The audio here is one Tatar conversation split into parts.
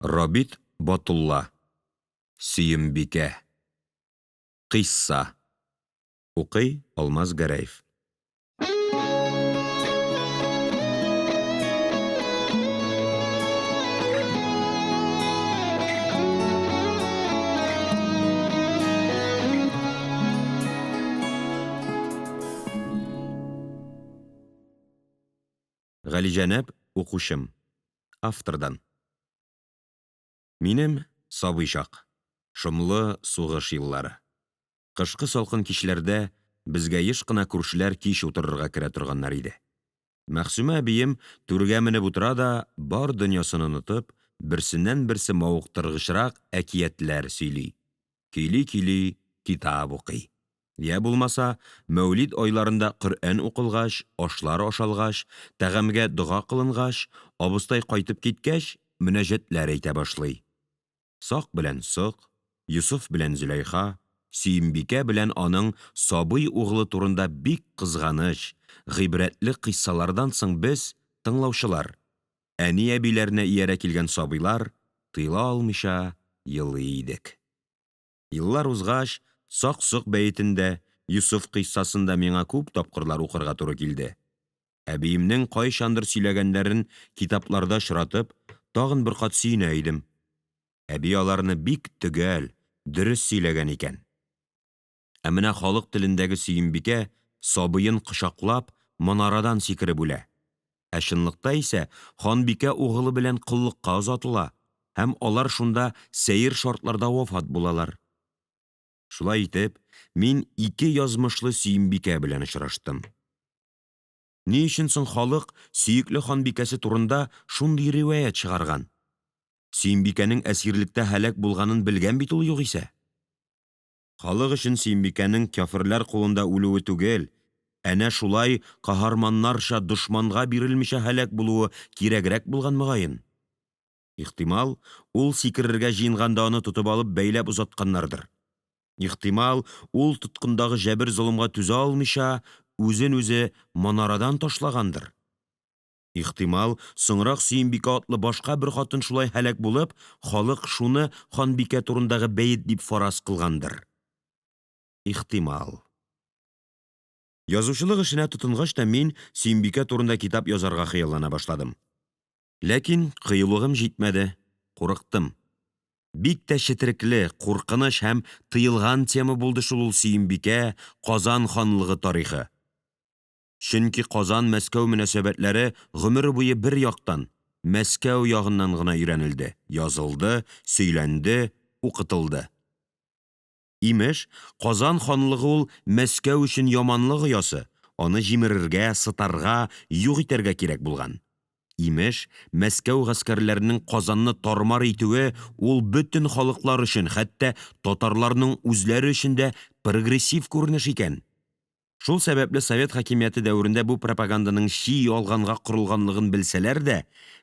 Рабит Батулла. Сөембикә. Кыйсса. Укый Алмаз Гәрәев. Галиҗанәп укучым! Автордан. Минем сабый чак, шомлы сугыш еллары. Кышкы салкын кичләрдә безгә еш кына күршеләр кич утырырга керә торганнар иде. Мәгъсумә әбием түргә менеп утыра да, бар дөньясын онытып, берсеннәнберсе мавыктыргычрак әкиятләр сөйли, көйликөйли китап укый. Я булмаса, Мәүлид айларында Коръән укылгач, ашлар ашалгач, тәгамгә дога кылынгач, абыстай кайтып киткәч, мөнәҗәтләр әйтә башлый. Сак белән Сок, Йосыф белән Зөләйха, Сөембикә белән аның сабый углы турында бик кызганыч, гыйбрәтле кыйссалардан соң без, тыңлаучылар, әни-әбиләренә иярә килгән сабыйлар, тыела алмыйча елый идек. Еллар узгач, Сак-Сок бәетен дә, Йосыф кыйссасын да миңа күп тапкырлар укырга туры килде. Әбиемнең кайчандыр сөйләгәннәрен китапларда очратып, тагын бер кат сөенә идем. Әби аларны бик төгәл, дөрес сөйләгән икән. Ә менә халык телендәге Сөембикә сабыен кочаклап, манарадан сикереп үлә. Ә чынлыкта исә ханбикә угылы белән коллыкка озатыла һәм алар шунда сәер шартларда вафат булалар. Шулай итеп, мин ике язмышлы Сөембикә белән очраштым. Ни өчен соң халык сөекле ханбикәсе турында шундый риваять чыгарган? Сөембикәнең әсирлектә һәлак булганын белгән бит ул югыйсә. Халык өчен Сөембикәнең кяферләр кулында үлүе түгел, әнә шулай каһарманнарча дошманга бирелмичә һәлак булуы кирәгрәк булган мөгаен. Ихтимал, ул сикерергә җыенганда аны тотып алып бәйләп озатканнардыр. Ихтимал, ул тоткындагы җәбер-золымга түзә алмыйча, үзен-үзе манарадан ташлагандыр. Ихтимал, соңрак Сөембикә атлы башка бер хатын шулай һәлак булып, халык шуны ханбикә турындагы бәет дип фараз кылгандыр. Ихтимал. Язучылык эшенә тотынгач та мин Сөембикә турында китап язарга хыяллана башладым. Ләкин кыюлыгым җитмәде, курыктым. Бик тә четерекле, куркыныч һәм тыелган тема булды шул ул Сөембикә, Казан ханлыгы тарихы. Чөнки Казан-Мәскәү мөнәсәбәтләре гомер буе бер яктан, Мәскәү ягыннан гына өйрәнелде, язылды, сөйләнде, укытылды. Имеш, Казан ханлыгы ул Мәскәү өчен яманлык оясы, аны җимерергә, сытарга, юк итәргә кирәк булган. Имеш, Мәскәү гаскәрләренең Казанны тар-мар итүе ул бөтен халыклар өчен, хәтта татарларның үзләре өчен дә прогрессив күренеш икән. Шул сәбәпле совет хакимияте дәверендә бу пропаганданың чи ялганга корылганлыгын белсәләр дә,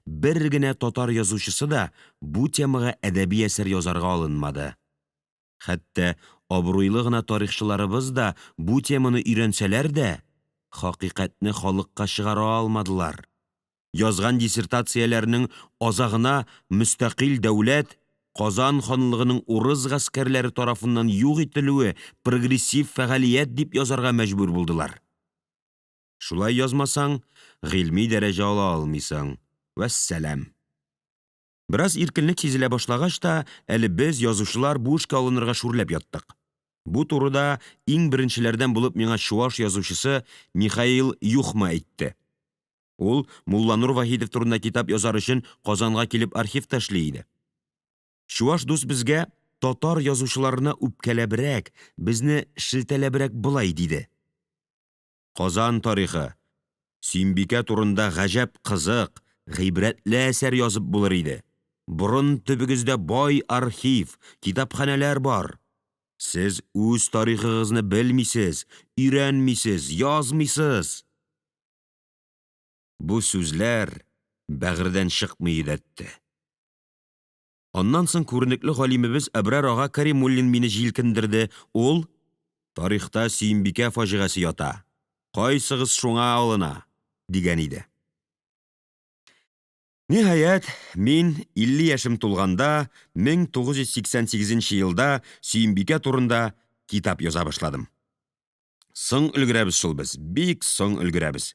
бер генә татар язучысы да бу темага әдәби әсәр язарга алынмады. Хәтта абруйлы гына тарихчыларыбыз да бу теманы өйрәнсәләр дә, хакыйкатьне халыкка чыгара алмадылар. Язган диссертацияләренең азагына мөстәкыйль дәүләт Казан ханлыгының урыс гаскәрләре тарафыннан юк ителүе прогрессив фәгалиять дип язарга мәҗбүр булдылар. Шулай язмасаң, гыйльми дәрәҗә ала алмыйсың. Вәссәлам. Бераз иркенлек сизелә башлагач та, әле без, язучылар, бу эшкә алынырга шүрләп яттык. Бу турыда иң беренчеләрдән булып миңа чуаш язучысы Михаил Юхма әйтте. Ул Мулланур Вахитов турында китап язар өчен Казанга килеп архивта эшли иде. Чуаш дус безгә, татар язучыларына үпкәләбрәк, безне шелтәләбрәк болай диде. Казан тарихы, Сөембикә турында гаҗәп кызык, гыйбрәтле әсәр язып булыр иде. Борын төбегездә бай архив, китапханәләр бар. Сез үз тарихыгызны белмисез, өйрәнмисез, язмыйсыз. Бу сүзләр бәгырьдән чыкмый йөдәтте. Аннан соң күренекле галимебез Әбрар ага Каримуллин мине җилкендерде. Ул Тарихта Сөембикә фаҗигасе ята, кайсыгыз шуңа алына? дигән иде. Ниһаять, мин 50 яшем тулганда, 1988 елда Сөембикә турында китап яза башладым. Соң өлгерәбез шул без, бик соң өлгерәбез.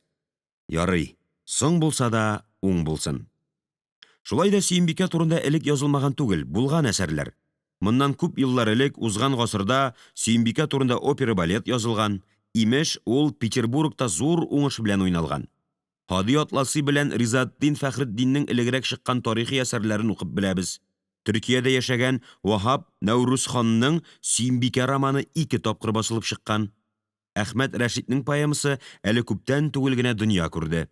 Ярый, соң булса да, уң булсын. Шулай да Сөембикә турында элек язылмаган түгел, булган әсәрләр. Моннан күп еллар элек, узган гасырда Сөембикә турында опера-балет язылган. Имеш, ул Петербургта зур уңыш белән уйналган. Һади Атласи белән Ризаэтдин Фәхретдиннең элегрәк чыккан тарихи әсәрләрен укып беләбез. Төркиядә яшәгән Ваһап Нәүрүзханның Сөембикә романы ике тапкыр басылып чыккан. Әхмәт Рәшитнең поэмасы әле күптән түгел генә дөнья күрде.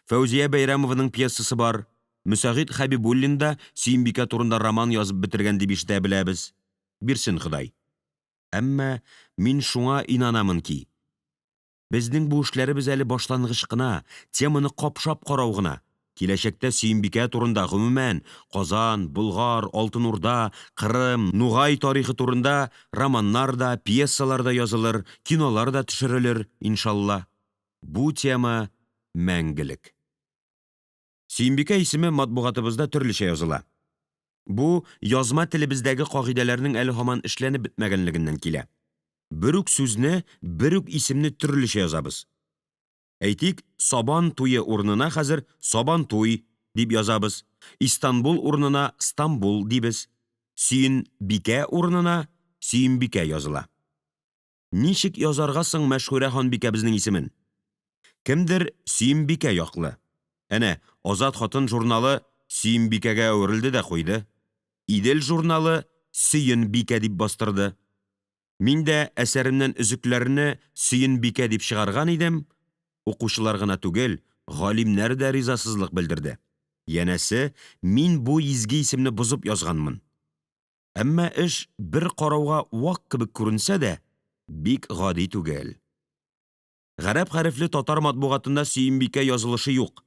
Фәүзия Бәйрәмованың пьесасы бар. Мөсәгыйть Хәбибуллин да Сөембикә турында роман язып бетергән дип ишетә беләбез. Бирсен Ходай. Әмма мин шуңа инанамын ки, безнең бу эшләребез әле башлангыч кына, теманы капшап карау гына. Киләчәктә Сөембикә турында, гомумән, Казан, Болгар, Алтын Урда, Кырым, Нугай тарихы турында романнар да, пьесалар да язылыр, кинолар да төшерелер, иншалла. Бу тема мәңгелек. Сөембикә исеме матбугатыбызда төрлечә языла. Бу язма телебездәге кагыйдәләрнең әле һаман эшләнеп бетмәгәнлегеннән килә. Бер үк сүзне, бер үк исемне төрлечә язабыз. Әйтик, Сабан туе урынына хәзер Сабантуй дип язабыз, Истанбул урынына Стамбул дибез, Сөенбикә урынына Сөембикә языла. Ничек язарга соң мәшһүрә ханбикәбезнең исемен? Кемдер Сөембикә яклы. Әнә, Азат хатын журналы Сөембикәгә әверелде дә куйды. Идел журналы Сөенбикә дип бастырды. Мин дә әсәремнән өзекләрне Сөенбикә дип чыгарган идем, укучылар гына түгел, галимнәр дә ризасызлык белдерде. Янәсе, мин бу изге исемне бозып язганмын. Әмма эш бер карауга вак кебек күренсә дә, бик гади түгел. Гарәп хәрефле татар матбугатында Сөембикә язылышы юк.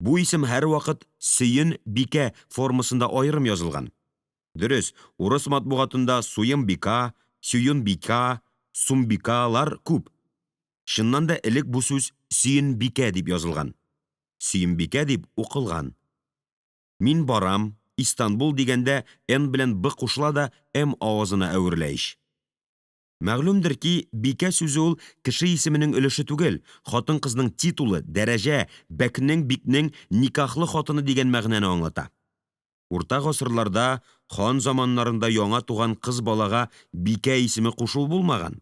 Бу исем һәрвакыт Сөен-бикә формасында аерым язылган. Дөрес, урыс матбугатында Суембика, Сююнбика, Сумбикалар күп. Чыннан да элек бу сүз Сөенбикә дип язылган, Сөембикә дип укылган. Мин барам, Истанбул дигәндә Н белән Б кушыла да М авазына әверелә ич. Мәгълүмдер ки, бикә сүзе ул кеше исеменең өлеше түгел, хатын-кызның титулы, дәрәҗә, бәкнең, бикнең никахлы хатыны дигән мәгънәне аңлата. Урта гасырларда, хан заманнарында яңа туган кыз балага бикә исеме кушу булмаган.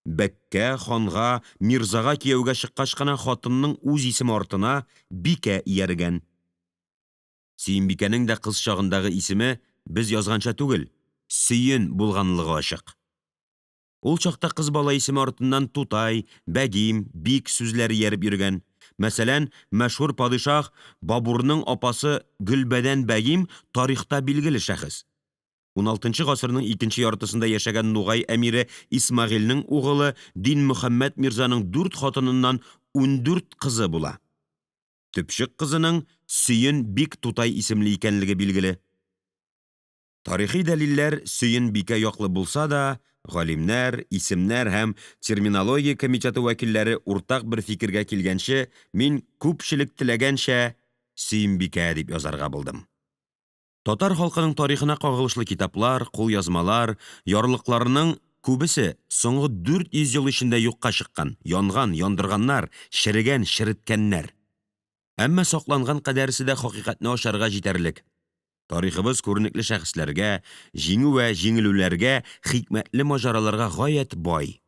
Бәккә, ханга, мирзага кияүгә чыккач кына хатынның үз исеме артына бикә ияргән. Сөембикәнең дә кыз чагындагы исеме без язганча түгел, Сөен булганлыгы ачык. Ул чакта кыз бала исеме артыннан тутай, бәгим, бик сүзләре ияреп йөргән. Мәсәлән, мәшһүр падишаһ Бабурның апасы Гөлбәдән бәгим тарихта билгеле шәхес. Уналтынчы гасырның икенче яртысында яшәгән нугай әмире Исмәгыйльнең угылы Динмөхәммәт мирзаның дүрт хатыныннан 14 кызы була. Төпчек кызының Сөен бик тутай исемле икәнлеге билгеле. Тарихи дәлилләр Сөен бикә яклы булса да, галимнәр, исемнәр һәм терминология комитеты вәкилләре уртак бер фикергә килгәнче, мин күпчелек теләгәнчә Сөембикә дип язарга булдым. Татар халкының тарихына кагылышлы китаплар, кулъязмалар, ярлыкларның күбесе соңгы 400 ел эчендә юкка чыккан, янган, яндырганнар, черегән, череткәннәр. Әмма сакланган кадәресе дә хакыйкатьне ачарга җитәрлек. Тарихыбыз күренекле шәхесләргә, җиңү вә җиңелүләргә, хикмәтле маҗараларга гаять бай.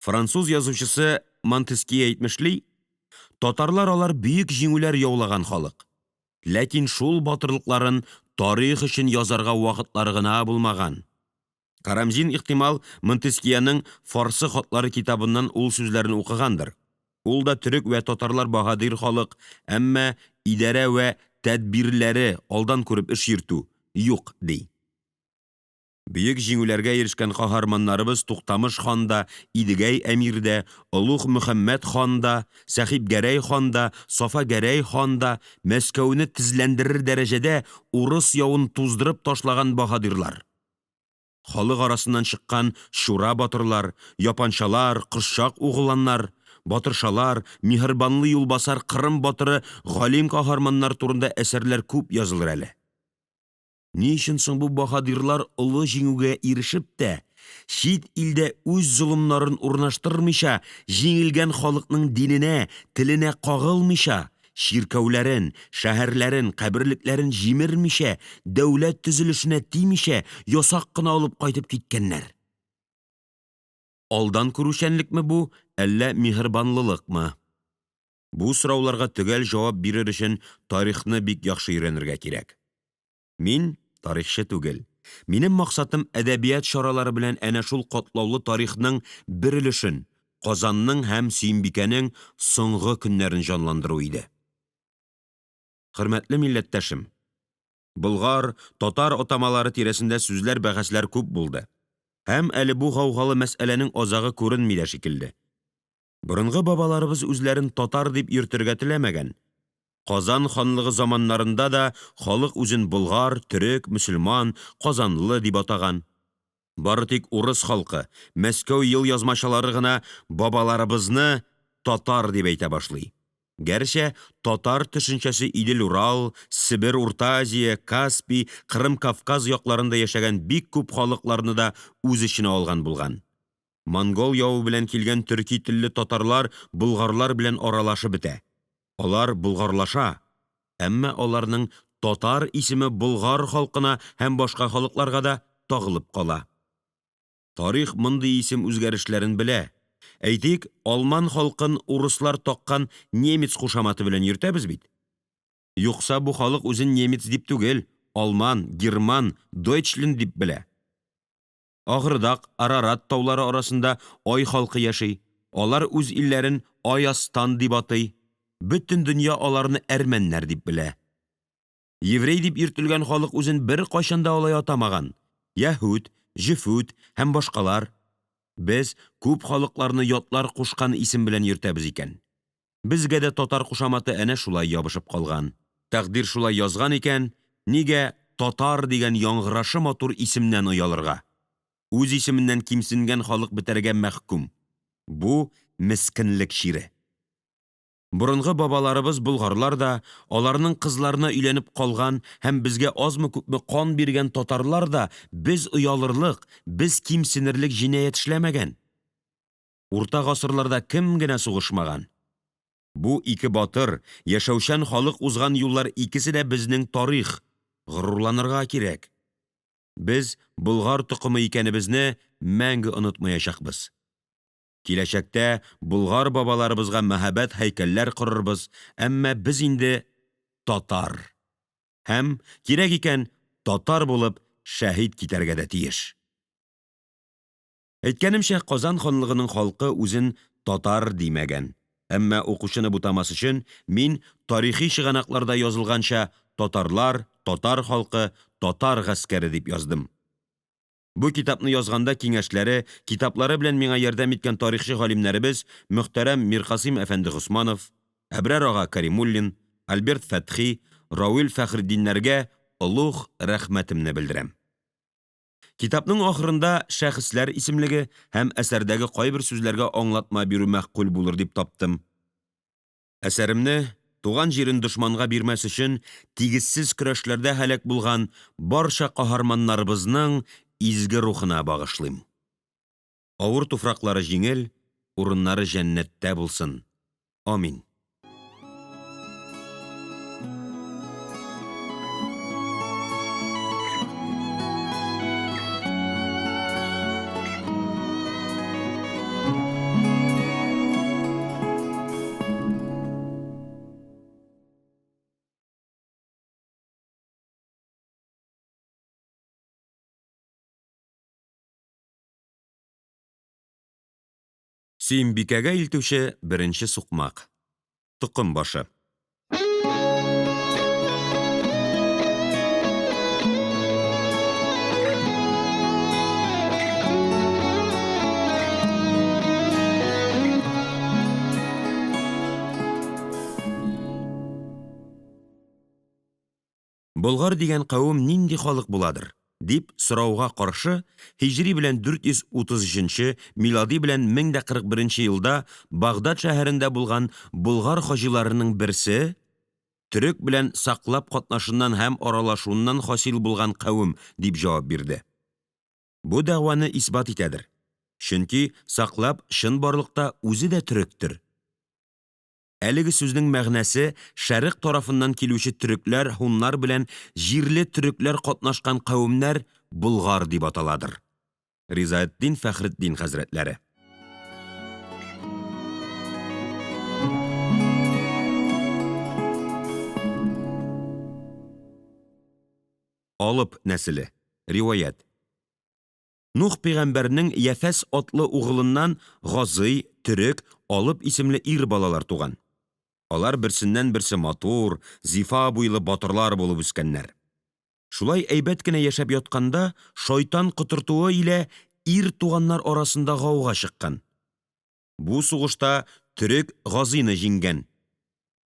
Француз язучысы Монтескье әйтмешли, татарлар алар бөек җиңүләр яулаган халык. Ләкин шул батырлыкларын тарих өчен язарга вакытлары гына булмаган. Карамзин, ихтимал, Монтескьеның Фарсы хатлары китабыннан ул сүзләрне укыгандыр. Ул да төрек вә татарлар баһадир халык, әмма идарә вә тәдбирләре, алдан күреп эш йөртү, юк, ди. Бөек җиңүләргә ирешкән каһарманнарыбыз Туктамыш хан да, Идегәй әмир дә, Олуг Мөхәммәд хан да, Сәхибгәрәй хан да, Сафа Гәрәй хан да, Мәскәүне тезләндерер дәрәҗәдә урыс явын туздырып ташлаган баһадирлар. Халык арасыннан чыккан Чура батырлар, Япанчалар, Кошчак угланнар. Батыршалар, миһербанлы юлбасар Кырым батыры галим каһарманнар турында әсәрләр күп язылыр әле. Ни өчен соң бу баһадирлар олы җиңүгә ирешеп тә, чит илдә үз золымнарын урнаштырмыйча, җиңелгән халыкның диненә, теленә кагылмыйча, чиркәүләрен, шәһәрләрен, каберлекләрен җимермичә, дәүләт төзелешенә тимичә, ясак кына алып кайтып киткәннәр? Алдан күрүчәнлекме бу, әллә миһербанлылыкмы? Бу сорауларга төгәл җавап бирер өчен тарихны бик яхшы өйрәнергә кирәк. Мин тарихчы түгел. Минем максатым әдәбият чаралары белән әнә шул катлаулы тарихның бер өлешен, Казанның һәм Сөембикәнең соңгы көннәрен җанландыру иде. Хөрмәтле милләттәшем! Болгар, татар атамалары тирәсендә сүзләр-бәхәсләр күп булды. Һәм әле бу гаугалы мәсьәләнең азагы күренми дә шикелле. Борынгы бабаларыбыз үзләрен татар дип йөртергә теләмәгән. Казан ханлыгы заманнарында да халык үзен болгар, төрек, мөселман, казанлы дип атаган. Бары тик урыс халкы, Мәскәү елъязмачылары гына бабаларыбызны татар дип әйтә башлый. Гәрчә татар төшенчәсе Идел-Урал, Себер, Урта Азия, Каспий, Кырым-Кавказ якларында яшәгән бик күп халыкларны да үз эченә алган булган. Монгол явы белән килгән төрки телле татарлар болгарлар белән аралашып бетә. Алар болгарлаша. Әмма аларның татар исеме болгар халкына һәм башка халыкларга да тагылып кала. Тарих мондый исем үзгәрешләрен белә. Әйтик, алман халкын урыслар таккан немец кушаматы белән йөртәбез бит. Юкса бу халык үзен немец дип түгел, алман, герман, дойчлен дип белә. Агырдак, Арарат таулары арасында ай халкы яши. Алар үз илләрен Айастан дип атый. Бөтен дөнья аларны әрмәннәр дип белә. Еврей дип йөртелгән халык үзен беркайчан да алай атамаган. Яһүд, җөфүт һәм башкалар. Без күп халыкларны ятлар кушкан исем белән йөртәбез икән. Безгә дә татар кушаматы әнә шулай ябышып калган. Тәкъдир шулай язган икән, нигә татар дигән яңгырашы матур исемнән оялырга? Үз исеменнән кимсенгән халык бетәргә мәхкүм. Бу мескенлек чире. Борынгы бабаларыбыз болгарлар да, аларның кызларына өйләнеп калган һәм безгә азмы-күпме кан биргән татарлар да без оялырлык, без кимсенерлек җинаять эшләмәгән. Урта гасырларда кем генә сугышмаган? Бу ике батыр, яшәүчән халык узган юллар икесе дә безнең тарих, горурланырга кирәк. Без болгар токымы икәнебезне мәңге онытмаячакбыз. Киләчәктә болгар бабаларыбызга мәһабәт һәйкәлләр корырбыз, әмма без инде татар. Һәм, кирәк икән, татар булып шәһит китәргә дә тиеш. Әйткәнемчә, Казан ханлыгының халкы үзен татар димәгән. Әмма укучыны бутамас өчен мин тарихи чыганакларда язылганча татарлар, татар халкы, татар гаскәре дип яздым. Бу китапны язганда киңәшләре, китаплары белән миңа ярдәм иткән тарихчы галимнәребез мөхтәрәм Миркасыйм әфәнде Госманов, Әбрар ага Каримуллин, Альберт Фәтхи, Равил Фәхретдиннәргә олуг рәхмәтемне белдерәм. Китапның ахырында шәхесләр исемлеге һәм әсәрдәге кайбер сүзләргә аңлатма бирү мәгъкуль булыр дип таптым. Әсәремне туган җирен дошманга бирмәс өчен тигезсез көрәшләрдә һәлак булган барча каһарманнарыбызның изге рухына багышлыйм. Авыр туфраклары җиңел, урыннары җәннәттә булсын. Амин. Сөембикәгә илтүче беренче сукмак. Токым башы. Болгар дигән кавем нинди халык буладыр? Дип сорауга каршы, һиҗри белән 433, милади белән 1041 елда Багдад шәһәрендә булган Болгар хаҗиларының берсе, төрек белән саклап катнашыннан һәм аралашуыннан хасил булган кавем, дип җавап бирде. Бу дәгъваны исбат итәдер. Чөнки саклап чынбарлыкта үзе дә төректер. Әлеге сүзнең мәгънәсе шәрык тарафыннан килүче төрекләр, һуннар белән җирле төрекләр катнашкан кавемнәр болгар дип аталадыр. Ризаэтдин Фәхретдин хәзрәтләре. Алып нәселе. Риваять. Нух пәйгамбәрнең Яфәс атлы угылыннан Газый, Төрек, Алып исемле ир балалар туган. Алар берсеннән-берсе матур, зифа буйлы батырлар булып үскәннәр. Шулай әйбәт кенә яшәп ятканда, шайтан котыртуы илә ир туганнар арасында гауга чыккан. Бу сугышта Төрек Газыйны җиңгән.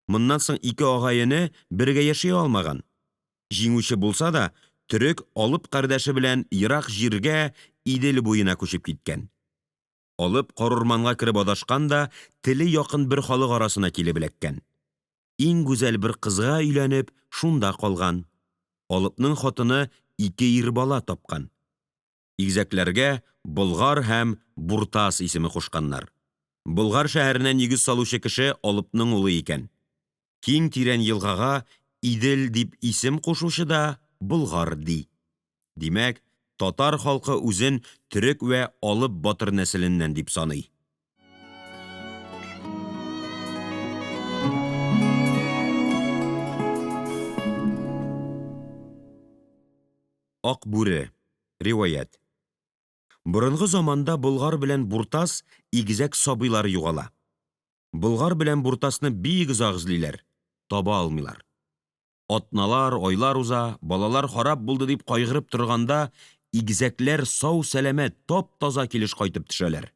Моннан соң ике агай-эне бергә яши алмаган. Җиңүче булса да, Төрек Алып кардәше белән ерак җиргә Идел буена күчеп киткән. Алып карурманга кереп адашкан да теле якын бер халык арасына килеп эләккән. Иң гүзәл бер кызга өйләнеп, шунда калган. Алыпның хатыны ике ир бала тапкан. Игезәкләргә Болгар һәм Буртас исеме кушканнар. Болгар шәһәренә нигез салучы кеше Алыпның улы икән. Киң тирән елгага Идел дип исем кушучы да Болгар ди. Димәк, татар халкы үзен төрек вә Алып батыр нәселеннән дип саный. Ак бүре. Риваять. Борынгы заманда Болгар белән Буртас игезәк сабыйлар югала. Болгар белән Буртасны бик озак эзлиләр, таба алмыйлар. Атналар, айлар уза, балалар харап булды дип кайгырып торганда, игезәкләр сау-сәламәт, тап-таза килеш кайтып төшәләр.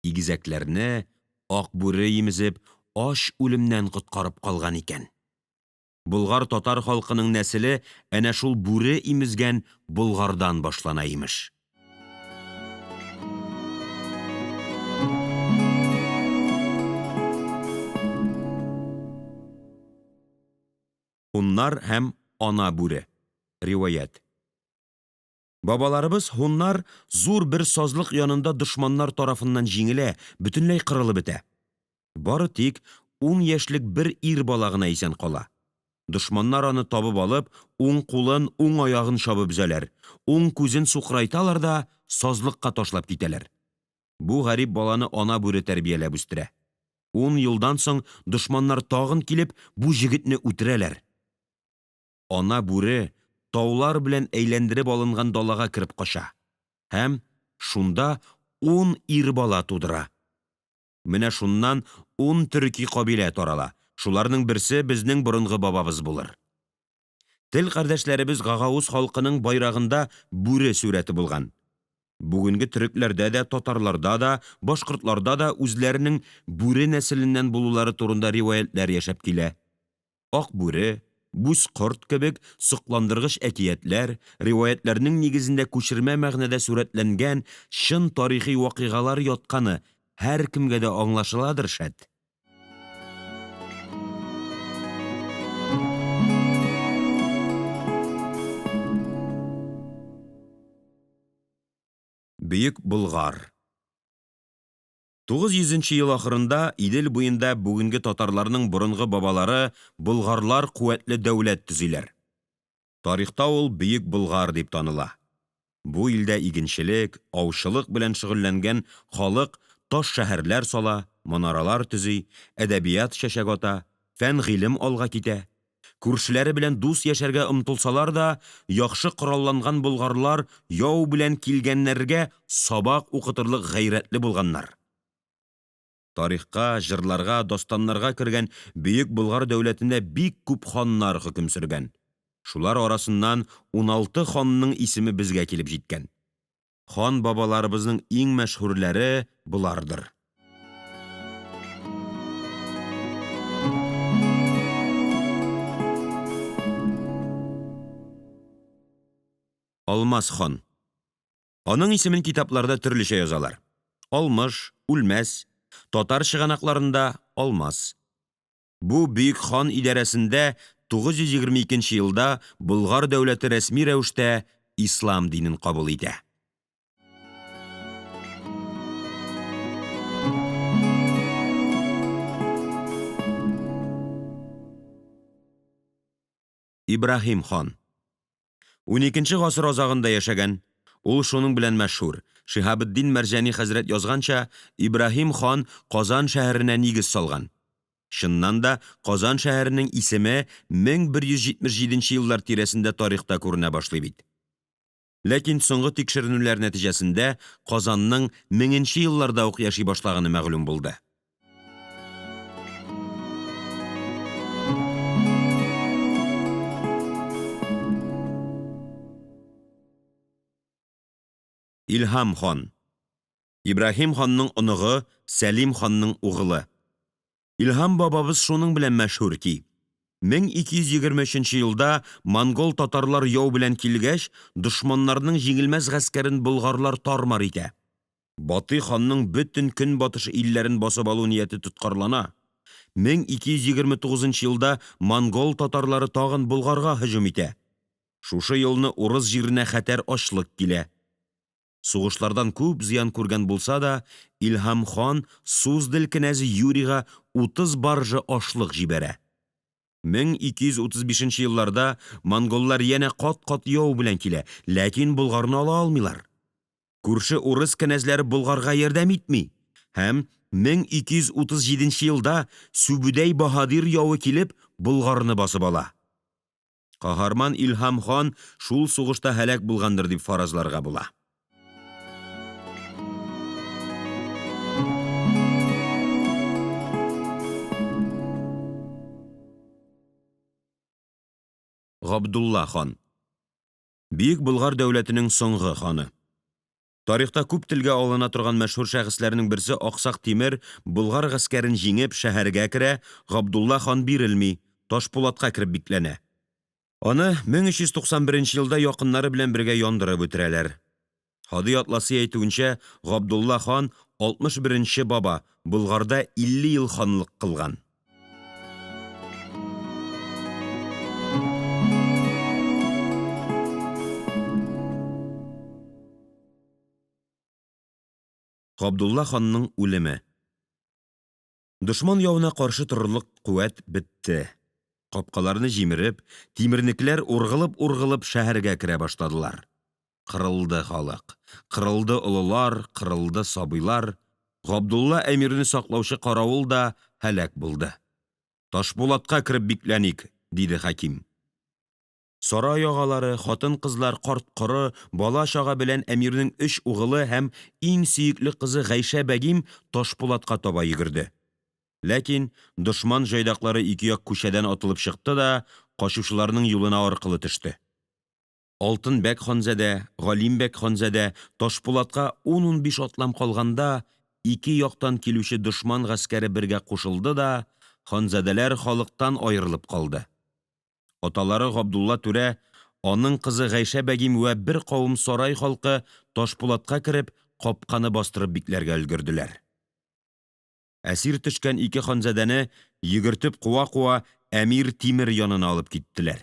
Игезәкләрне Акбүре имезеп, ач үлемнән коткарып калган икән. Болгар-татар халкының нәселе әнә шул бүре имезгән Болгардан башлана, имеш. Һуннар һәм ана бүре. Риваять. Бабаларыбыз һуннар зур бер сазлык янында дошманнар тарафыннан җиңелә, бөтенләй кырылып бетә. Бары тик ун яшьлек бер ир бала гына исән кала. Дошманнар аны табып алып, уң кулын, уң аягын чабып өзәләр, уң күзен сукырайталар да сазлыкка ташлап китәләр. Бу гарип баланы ана бүре тәрбияләп үстерә. Ун елдан соң дошманнар тагын килеп, бу җегетне үтерәләр. Ана бүре таулар белән әйләндереп алынган далага кереп кача һәм шунда ун ир бала тудыра. Менә шуннан ун төрки кабилә тарала, шуларның берсе безнең борынгы бабабыз булыр. Тел кардәшләребез гагауз халкының байрагында бүре сурәте булган. Бүгенге төрекләрдә дә, татарларда да, башкортларда да үзләренең бүре нәселеннән булулары турында риваятьләр яшәп килә. Ак бүре, бүз корт кебек сокландыргыч әкиятләр, риваятьләрнең нигезендә күчермә мәгънәдә сурәтләнгән чын тарихи вакыйгалар ятканы һәркемгә дә аңлашыладыр, шәт. Бөек Болгар 900 нче ел ахырында Идел буенда бүгенге татарларның борынгы бабалары болгарлар куәтле дәүләт төзиләр. Тарихта ул Бөек Болгар дип таныла. Бу илдә игенчелек, аучылык белән шөгыльләнгән халык таш шәһәрләр сала, манаралар төзи, әдәбият чәчәк ата, фән-гыйлем алга китә. Күршеләре белән дус яшәргә омтылсалар да, яхшы коралланган болгарлар яу белән килгәннәргә сабак укытырлык гайрәтле булганнар. Тарихка, җырларга, дастаннарга кергән Бөек Болгар дәүләтендә бик күп ханнар хөкем сөргән. Шулар арасыннан 16 ханның исеме безгә килеп җиткән. Хан бабаларыбызның иң мәшһүрләре болардыр. Алмас хан. Аның исемен китапларда төрлечә язалар Алмыш, Үлмәс, татар чыганакларында Алмас. Бу бөек хан идарәсендә 922 елда Болгар дәүләте рәсми рәвештә ислам динен кабул итә. Ибраһим хан. Уникенче гасыр азагында яшәгән. Ул шуның белән мәшһүр, Шиһабетдин Мәрҗани хәзрәт язганча, Ибраһим хан Казан шәһәренә нигез салган. Чыннан да, Казан шәһәренең исеме 1177 еллар тирәсендә тарихта күренә башлый бит. Ләкин соңгы тикшеренүләр нәтиҗәсендә Казанның меңенче елларда ук яши башлаганы мәгълүм булды. Илһам хан. Ибраһим ханның оныгы, Сәлим ханның угылы. Илһам бабабыз шуның белән мәшһүр ки, 1223 елда монгол-татарлар яу белән килгәч, дошманнарның җиңелмәс гаскәрен болгарлар тар-мар итә. Батый ханның бөтен көнбатыш илләрен басып алу нияте тоткарлана. 1229 елда монгол татарлары тагын Болгарга һөҗүм итә. Шушы елны урыс җиренә хәтәр ачлык килә. Сугышлардан күп зыян күргән булса да, Илһам хан Суздаль кенәзе Юрийга 30 баржа ашлык җибәрә. 1235 елларда монголлар янә кат-кат яу белән килә, ләкин Болгарны ала алмыйлар. Күрше урыс кенәзләре Болгарга ярдәм итми һәм 1237 елда Сүбүдәй баһадир явы килеп Болгарны басып ала. Каһарман Илһам хан шул сугышта һәлак булгандыр дип фаразларга була. Габдулла хан. Бөек Болгар дәүләтенең соңгы ханы. Тарихта күп телгә алына торган мәшһүр шәхесләрнең берсе Аксак Тимер Болгар гаскәрен җиңеп, шәһәргә керә, Габдулла хан бирелми, Ташпулатка кереп бикләнә. Аны 1391 елда якыннары белән бергә яндырып үтерәләр. Һади Атласи әйтүенчә, Габдулла хан 61 нче баба, Болгарда 50 ел ханлык кылган. Габдулла ханның үлеме. Дошман явына каршы торырлык куәт бетте. Капкаларны җимереп, тимернекләр ургылып-ургылып шәһәргә керә башладылар. Кырылды халык, кырылды олылар, кырылды сабыйлар. Габдулла әмирне саклаучы каравыл да һәлак булды. Ташпулатка кереп бикләник, диде хаким. Сарай агалары, хатын-кызлар, карт-коры, бала-чага белән әмирнең өч угылы һәм иң сөекле кызы Гайшә бәгим Ташпулатка таба йөгерде. Ләкин дошман җайдаклары ике як күчәдән атылып чыкты да качучыларның юлына аркылы төште. Алтынбәк ханзадә, Галимбәк ханзадә Ташпулатка ун-унбиш атлам калганда, ике яктан килүче дошман гаскәре бергә кушылды да, ханзадәләр халыктан аерылып калды. Аталары Габдулла түрә, аның кызы Гайшә бәгим вә бер кавым сарай халкы Ташпулатка кереп, капканы бастырып бикләргә өлгерделәр. Әсир төшкән ике ханзадәне, йөгертеп куа-куа, әмир Тимер янына алып киттеләр.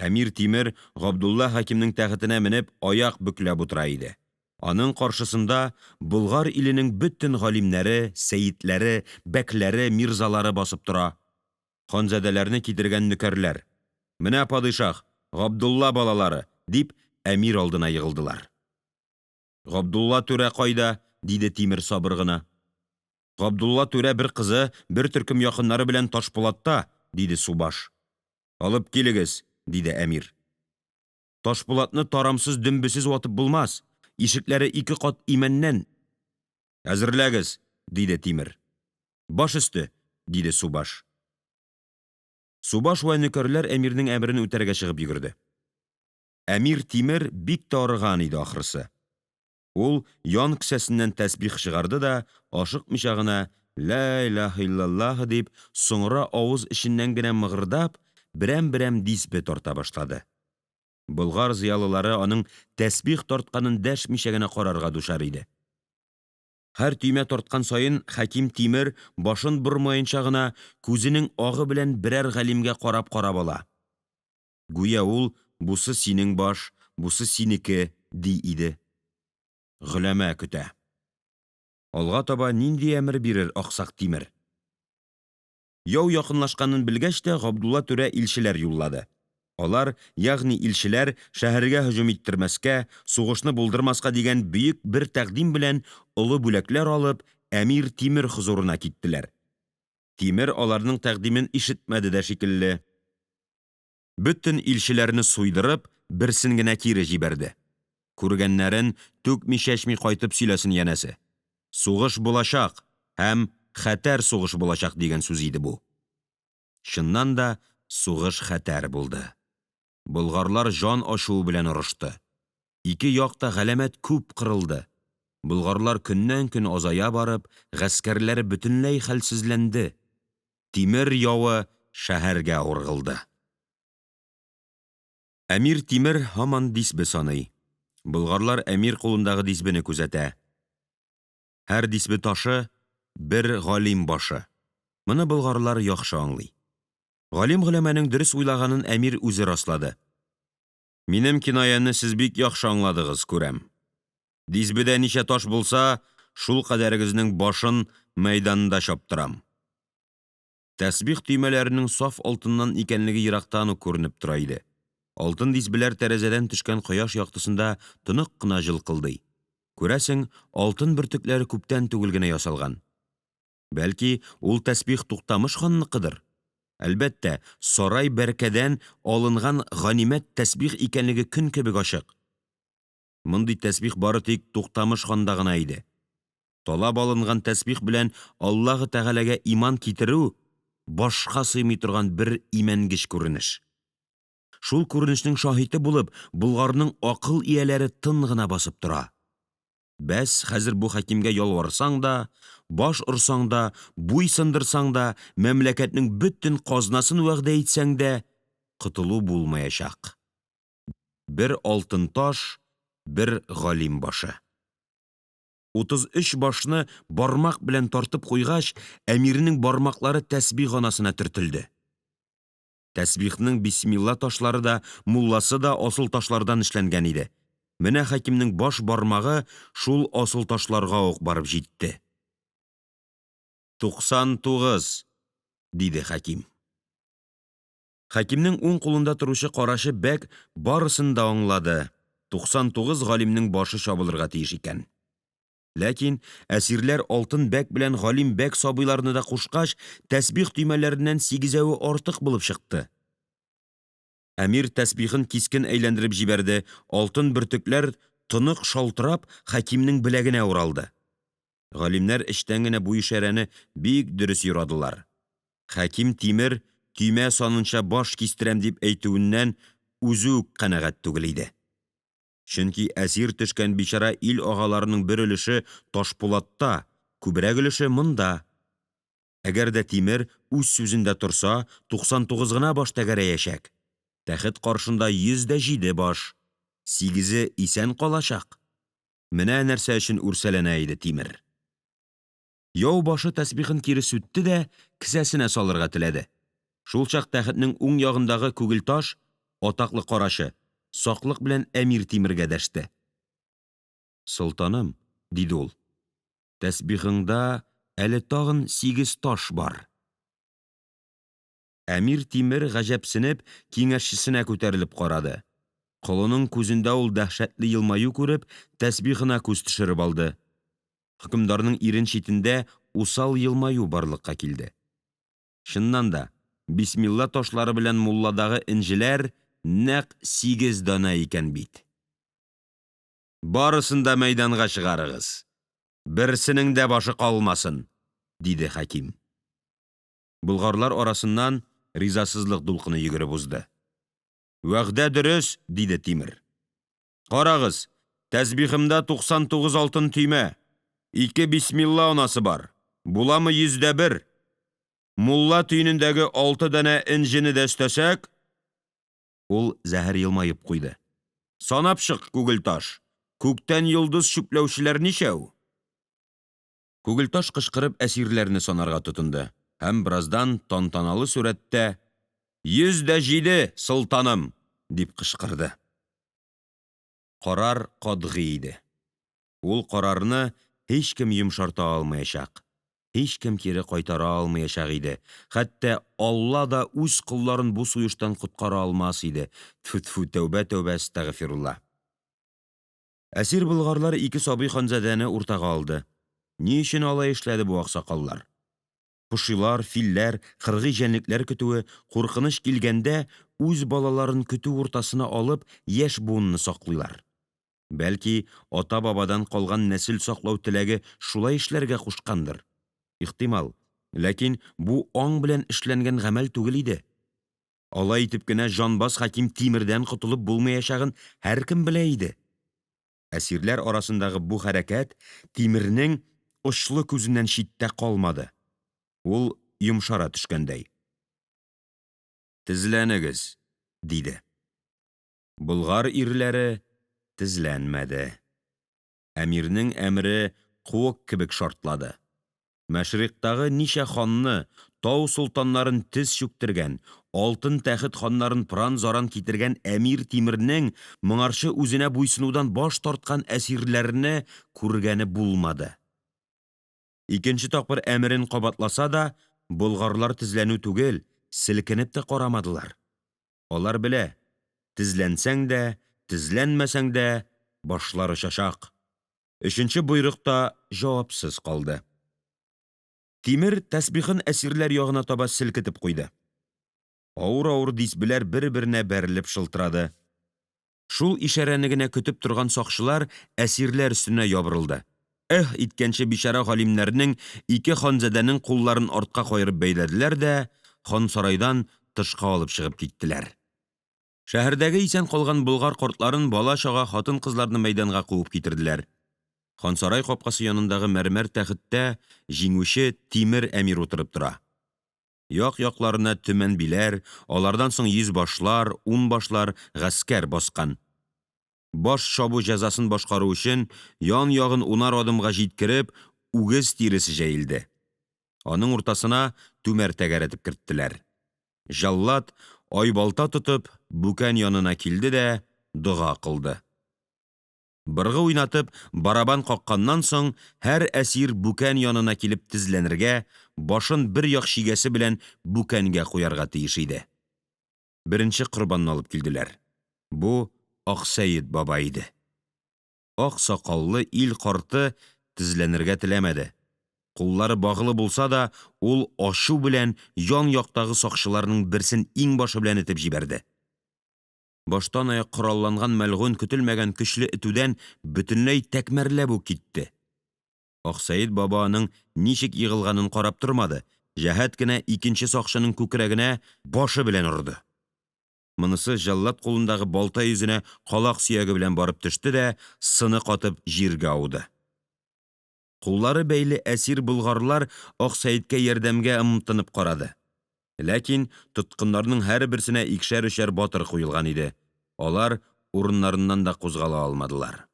Әмир Тимер Габдулла хакимнең тәхетенә менеп, аяк бөкләп утыра иде. Аның каршысында Болгар иленең бөтен галимнәре, сәетләре, бәкләре, мирзалары басып тора. Ханзадәләрне китергән нөкәрләр Менә падишаһ, Габдулла балалары! дип, әмир алдына егылдылар. Габдулла түрә кайда? диде Тимер сабыр гына. Габдулла түрә бер кызы, бер төркем якыннары белән Ташпулатта, диде субаш. Алып килегез, диде әмир. Ташпулатны тарамсыз дөмбесез ватып булмас, ишекләре ике кат имәннән. Әзерләгез, диде Тимер. Баш өсте, диде субаш. Субаш вә нөкәрләр әмирнең әмерен үтәргә чыгып йөгерде. Әмир Тимер бик тә арыган иде ахрысы. Ул ян кесәсеннән тәсбих чыгарды да, ашыкмыйча гына Лә илаһе иллаллаһ дип, соңра авыз эченнән генә мыгырдап, берәмберәм дисбе тарта башлады. Болгар зыялылары аның тәсбих тартканын дәшмичә генә карарга дучар иде. Һәр төймә тарткан саен Хәким Тимер, башын бормаенча гына, күзенең агы белән берәр галимгә карапкарап ала. Гүя ул Бусы синең баш, бусы синеке, ди иде. Голәмә көтә. Алга таба нинди әмер бирер Аксак Тимер? Яу якынлашканын белгәч тә, Габдулла түрә илчеләр юллады. Алар, ягъни илчеләр, шәһәргә һөҗүм иттермәскә, сугышны булдырмаска дигән бөек бер тәкъдим белән олы бүләкләр алып, әмир Тимер хозурына киттеләр. Тимер аларның тәкъдимен ишетмәде дә шикелле. Бөтен илчеләрне суйдырып, берсен генә кире җибәрде. Күргәннәрен түкми-чәчми кайтып сөйләсен, янәсе. Сугыш булачак һәм хәтәр сугыш булачак дигән сүз иде бу. Чыннан да сугыш хәтәр булды. Болгарлар җан ачуы белән орышты. Ике як та галәмәт күп кырылды. Болгарлар көннәнкөн азая барып, гаскәрләре бөтенләй хәлсезләнде. Тимер явы шәһәргә ургылды. Әмир Тимер һаман дисбе саный. Болгарлар әмир кулындагы дисбене күзәтә. Һәр дисбе ташы бер галим башы. Моны болгарлар яхшы аңлый. Галим-голәмәнең дөрес уйлаганын әмир үзе раслады. Минем кинаяне сез бик яхшы аңладыгыз, күрәм. Дисбедә ничә таш булса, шул кадәрегезнең башын мәйданда чаптырам. Тәсбих төймәләренең саф алтыннан икәнлеге ерактан ук күренеп тора иде. Алтын дисбеләр тәрәзәдән төшкән кояш яктысында тонык кына җылкылдый. Күрәсең, алтын бөртекләре күптән түгел генә ясалган. Бәлки, ул тәсбих Туктамыш ханныкыдыр? Әлбәттә, сарай Бәркәдән алынган ганимәт тәсбих икәнлеге көн кебек ачык. Мондый тәсбих бары тик Туктамыш ханда гына иде. Талап алынган тәсбих белән Аллаһы Тәгаләгә иман китерү башка сыймый торган бер имәнгеч күренеш. Шул күренешнең шаһиты булып, Болгарның акыл ияләре тын гына басып тора. Бәс, хәзер бу хәкимгә ялварсаң да, баш орсаң да, буй сындырсаң да, мәмләкәтнең бөтен казнасын вәгъдә итсәң дә, котылу булмаячак. Бер алтын таш, бер галим башы. 33 башны бармак белән тартып куйгач, әмирнең бармаклары тәсбих анасына төртелде. Тәсбихның бисмилла ташлары да, мулласы да асыл ташлардан эшләнгән иде. Менә хәкимнең баш бармагы шул асыл ташларга ук барып җитте. 99, диде хәким. Хәкимнең уң кулында торучы карачы бәк барысын да аңлады, 99 галимнең башы чабылырга тиеш икән. Ләкин әсирләр Алтын бәк белән Галим бәк сабыйларны да кушкач, тәсбих төймәләреннән сигезәве артык булып чыкты. Әмир тәсбихын кискен әйләндереп җибәрде, алтын бөртекләр тонык шалтырап, хәкимнең беләгенә уралды. Галимнәр эчтән генә бу ишарәне бик дөрес юрадылар. Хәким Тимер төймә санынча баш кистерәм дип әйтүеннән үзе үк канәгать түгел иде. Чөнки әсир төшкән бичара ил агаларының бер өлеше Ташпулатта, күбрәк өлеше монда. Әгәр дә Тимер үз сүзендә торса, 99 гына баш тәгәрәячәк. Тәхет каршында 107 баш. Сигезе исән калачак. Менә нәрсә өчен үрсәләнә иде Тимер. Яу башы тәсбихын кире сүтте дә кесәсенә салырга теләде. Шулчак тәхетнең уң ягындагы Күгелташ, атаклы карачы, саклык белән әмир Тимергә дәште. Солтаным, диде ул, тәсбихыңда әле тагын сигез таш бар. Әмир Тимер, гаҗәпсенеп, киңәшчесенә күтәрелеп карады. Колының күзендә ул дәһшәтле елмаю күреп, тәсбихына күз төшереп алды. Хөкемдарның ирен читендә усал елмаю барлыкка килде. Чыннан да, бисмилла ташлары белән мулладагы энҗеләр нәкъ сигез данә икән бит. Барысын да мәйданга чыгарыгыз! Берсенең дә башы калмасын! диде хаким. Болгарлар арасыннан ризасызлык дулкыны йөгереп узды. Вәгъдә дөрес, диде Тимер. Карагыз, тәсбихымда 99 алтын төймә, ике бисмилла анасы бар, буламы 101? Мулла төенендәге алты данә энҗене дә өстәсәк... Ул зәһәр елмаеп куйды. Санап чык, Күгелташ, күктән йолдыз чүпләүчеләр ничәү? Күгелташ кычкырып әсирләрне санарга тотынды һәм бераздан тантаналы сурәттә 107, солтаным! дип кычкырды. Карар катгый иде, ул карарны һичкем йомшарта алмаячак, һичкем кире кайтара алмаячак иде, хәтта алла да үз колларын бу суештан коткара алмас иде, тфүтфү, тәүбә, тәүбә, әстәгыфирулла! Әсир болгарлар ике сабый ханзадәне уртага алды. Ни өчен алай эшләде бу аксакаллар? Пошилар, филләр, кыргый җәнлекләр көтүе, куркыныч килгәндә, үз балаларын көтү уртасына алып, яшь буынны саклыйлар. Бәлки, атабабадан калган нәсел саклау теләге шулай эшләргә кушкандыр. Ихтимал, ләкин бу аң белән эшләнгән гамәл түгел иде. Алай итеп кенә җанбаз хаким Тимердән котылып булмаячагын һәркем белә иде. Әсирләр арасындагы бу хәрәкәт Тимернең очлы күзеннән читтә калмады. Ул йомшара төшкәндәй Тезләнегез! диде. Болгар ирләре тезләнмәде. Әмирнең әмере куык кебек шартлады. Мәшрикътагы ничә ханны, тау солтаннарын тез чүктергән, алтын тәхет ханнарын пыран-заран китергән әмир Тимернең моңарчы үзенә буйсынудан баш тарткан әсирләрне күргәне булмады. Икенче тапкыр әмерен кабатласа да, болгарлар тезләнү түгел, селкенеп тә карамадылар. Алар белә тезләнсәң дә, тезләнмәсәң дә, башлар очачак. Өченче боерык та җавапсыз калды. Тимер тәсбихен әсирләр ягына таба селкетеп куйды. Авыр-авыр дисбеләр бер-беренә бәрелеп шылтырады. Шул ишарәне генә көтеп торган сакчылар әсирләр өстенә ябырылды. Эһ иткәнче бичара галимнәрнең, ике ханзадәнең кулларын артка каерып бәйләделәр дә хансарайдан тышка алып чыгып киттеләр. Шәһәрдәге исән калган болгар картларын, бала-чага, хатын-кызларны мәйданга куып китерделәр. Хансарай капкасы янындагы мәрмәр тәхеттә җиңүче Тимер әмир утырып тора. Як-якларына төмән биләр, алардан соң йөзбашлар, унбашлар, гаскәр баскан. Баш чабу җәзасын башкару өчен, ян-ягын унар адымга җиткереп, үгез тиресе җәелде. Аның уртасына түмәр тәгәрәтеп керттеләр. Җәллад, айбалта тотып, бүкән янына килде дә дога кылды. Быргы уйнатып, барабан какканнан соң, һәр әсир бүкән янына килеп тезләнергә, башын бер як чигәсе белән бүкәнгә куярга тиеш иде. Беренче корбанны алып килделәр. Бу Аксәет баба иде. Ак сакаллы ил карты тезләнергә теләмәде. Куллары баглы булса да, ул ачу белән ян-яктагы сакчыларның берсен иңбашы белән этеп җибәрде. Баштанаяк коралланган мәлгунь көтелмәгән көчле этүдән бөтенләй тәкмәрләп үк китте. Аксәет баба аның ничек егылганын карап тормады, җәһәт кенә икенче сакчының күкрәгенә башы белән орды. Монысы җәллад кулындагы балта йөзенә калак сөяге белән барып төште дә сыны катып җиргә ауды. Куллары бәйле әсир болгарлар Аксәеткә ярдәмгә ымтынып карады. Ләкин тоткыннарның һәрберсенә икешәрөчәр батыр куелган иде, алар урыннарыннан да кузгала алмадылар.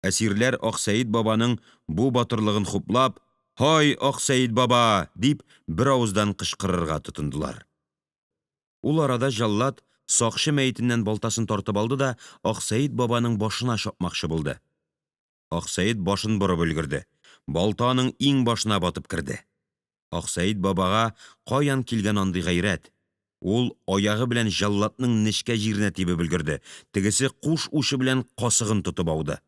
Әсирләр Аксәет бабаның бу батырлыгын хуплап Һай, Аксәет баба! дип, беравыздан кычкырырга тотындылар. Ул арада җәллад сакчы мәетеннән балтасын тартып алды да Аксәет бабаның башына чапмакчы булды. Аксәет башын борып өлгерде, балта аның иңбашына батып керде. Аксәет бабага каян килгән андый гайрәт? Ул аягы белән җәлладның нечкә җиренә тибеп өлгерде, тегесе куш учы белән касыгын тотып ауды.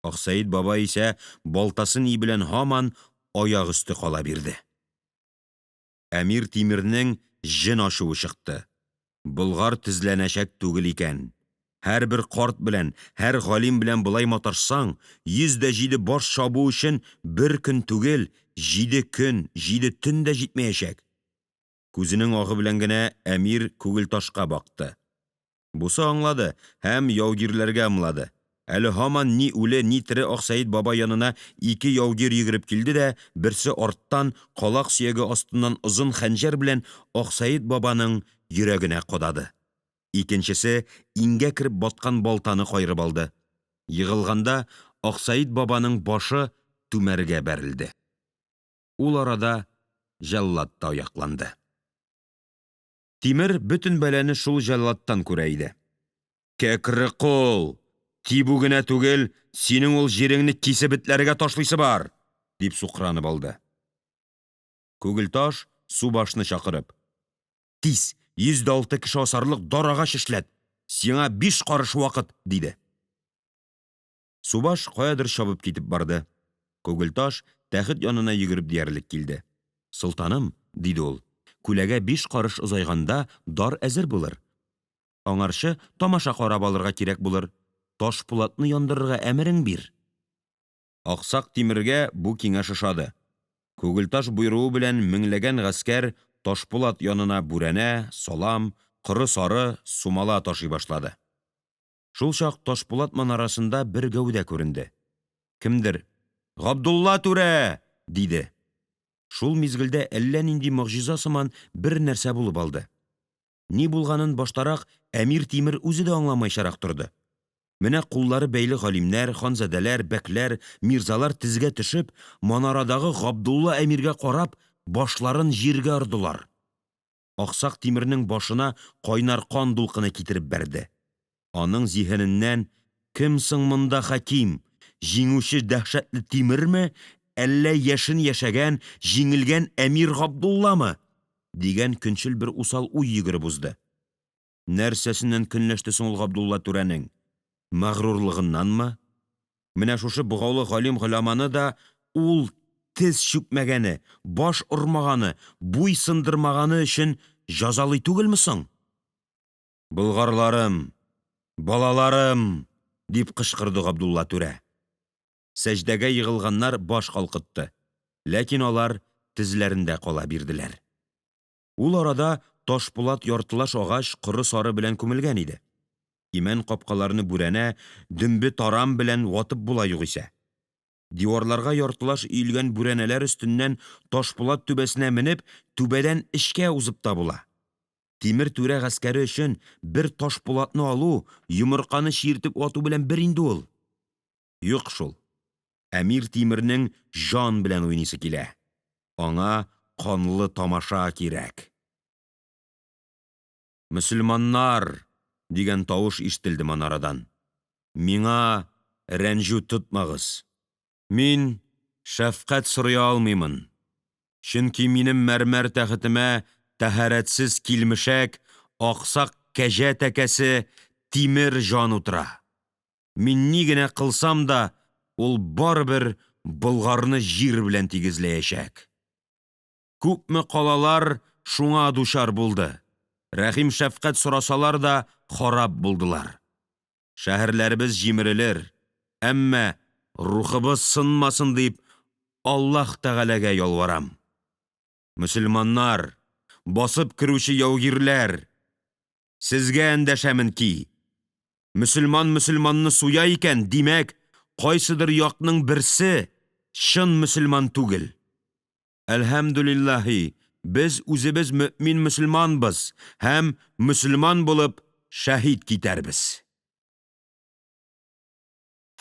Аксәет баба исә балтасы-ние белән һаман аяк өсте кала бирде. Әмир Тимернең җен ачуы чыкты. Болгар тезләнәчәк түгел икән. Һәрбер карт белән, һәр галим белән болай маташсаң, 107 баш чабу өчен бер көн түгел, җиде көн, җиде төн дә җитмәячәк. Күзенең агы белән генә әмир Күгелташка бакты. Бусы аңлады һәм яугирләргә ымлады. Әле һаман ни үле, ни тере Аксәет баба янына ике яугир йөгереп килде дә берсе арттан, калак сөяге астыннан озын хәнҗәр белән Аксәет бабаның йөрәгенә кадады. Икенчесе иңгә кереп баткан балтаны каерып алды. Егылганда Аксаит бабаның башы түмәргә бәрелде. Ул арада җәллад та аякланды. Тимер бөтен бәлане шул җәлладтан күрә иде. Кәкре кул, тибү генә түгел, синең ул җиреңне кисеп этләргә ташлыйсы бар! дип сукранып алды. Күгелташ субашны чакырып Тиз, 106 кеше асарлык дар-агач эшләт! Сиңа биш карыш вакыт! диде. Субаш каядыр чабып китеп барды. Күгелташ тәхет янына йөгереп диярлек килде. Солтаным, диде ул, күләгә биш карыш озайганда дар әзер булыр. Аңарчы тамаша карап алырга кирәк булыр. Ташпулатны яндырырга әмерең бир. Аксак Тимергә бу киңәш ошады. Күгелташ боеруы белән меңләгән гаскәр Ташпулат янына бүрәнә, салам, коры-сары, сумала ташый башлады. Шулчак Ташпулат манарасында бер гәүдә күренде. Кемдер Габдулла түрә! диде. Шул мизгелдә әллә нинди могҗиза сыман бер нәрсә булып алды. Ни булганын баштарак әмир Тимер үзе дә аңламайчарак торды. Менә куллары бәйле галимнәр, ханзадәләр, бәкләр, мирзалар тезгә төшеп, манарадагы Габдулла әмиргә карап, башларын җиргә ордылар. Аксак Тимернең башына кайнар кан дулкыны китереп бәрде. Аның зиһененнән Кем соң монда хаким? Җиңүче дәһшәтле Тимерме, әллә яшен яшәгән, җиңелгән әмир Габдулламы? Дигән көнчел бер усал уй йөгереп узды. Нәрсәсеннән көнләште соң ул Габдулла түрәнең? Мәгърурлыгыннанмы? Менә шушы богаулы галим-голяманы да ул тез чүкмәгәне, баш ормаганы, буй сындырмаганы өчен җәзалый түгелме соң? Болгарларым, балаларым! дип кычкырды Габдулла түрә. Сәҗдәгә егылганнар баш калкытты, ләкин алар тезләрендә кала бирделәр. Ул арада ташпулат яртылаш агач коры-сары белән күмелгән иде. Имән капкаларны бүрәнә, дөмбе-тарам белән ватып була югыйсә. Диварларга яртылаш өелгән бүрәнәләр өстеннән ташпулат түбәсенә менеп, түбәдән эчкә узып та була. Тимер түрә гаскәре өчен бер ташпулатны алу йомырканы чиертеп вату белән бер инде ул. Юк шул, әмир Тимернең җан белән уйныйсы килә. Аңа канлы тамаша кирәк. Мөселманнар! дигән тавыш ишетелде манарадан. Миңа рәнҗү тотмагыз. Мин шәфкать сорый алмыймын, чөнки минем мәрмәр тәхетемә тәһарәтсез килмешәк, аксак кәҗә тәкәсе Тимер җан утыра. Мин ни генә кылсам да, ул барыбер Болгарны җир белән тигезләячәк. Күпме калалар шуңа дучар булды, рәхимшәфкать сорасалар да, харап булдылар. Шәһәрләребез җимерелер, әмма рухыбыз сынмасын дип, Аллаһ Тәгаләгә ялварам. Мөселманнар, басып керүче яугирләр! Сезгә эндәшәмен ки, мөселман мөселманны суя икән, димәк, кайсыдыр якның берсе чын мөселман түгел. Әлхәмдүлиллаһи, без үзебез мөэмин-мөселманбыз һәм мөселман булып шәһит китәрбез!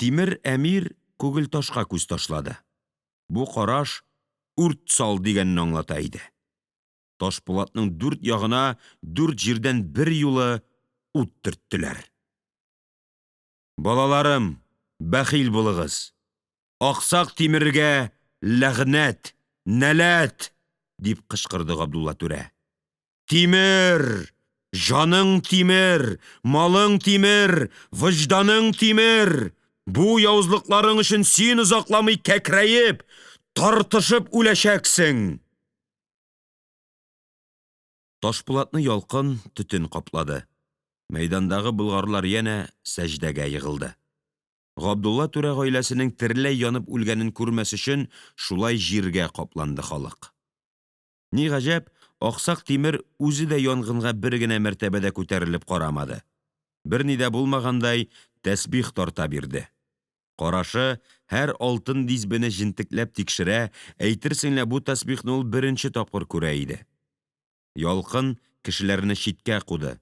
Тимер әмир Күгелташка күз ташлады. Бу караш Үрт сал! дигәнне аңлата иде. Ташпулатның дүрт ягына дүрт җирдән берьюлы ут төрттеләр. Балаларым, бәхил булыгыз! Аксак Тимергә ләгънәт, нәләт! дип кычкырды Габдулла түрә. Тимер! Җаның тимер, малың тимер, вөҗданың тимер! Бу явызлыкларың өчен син озакламый кәкрәеп, тартышып үләчәксең! Ташпулатны ялкын, төтен каплады. Мәйдандагы болгарлар янә сәҗдәгә егылды. Габдулла түрә гаиләсенең тереләй янып үлгәнен күрмәс өчен шулай җиргә капланды халык. Ни гаҗәп, Аксак Тимер үзе дә янгынга бер генә мәртәбә дә күтәрелеп карамады. Берни дә булмагандай, тәсбих тарта бирде. Карашы һәр алтын дисбене җентекләп тикшерә, әйтерсең лә бу тәсбихны ул беренче тапкыр күрә иде. Ялкын кешеләрне читкә куды.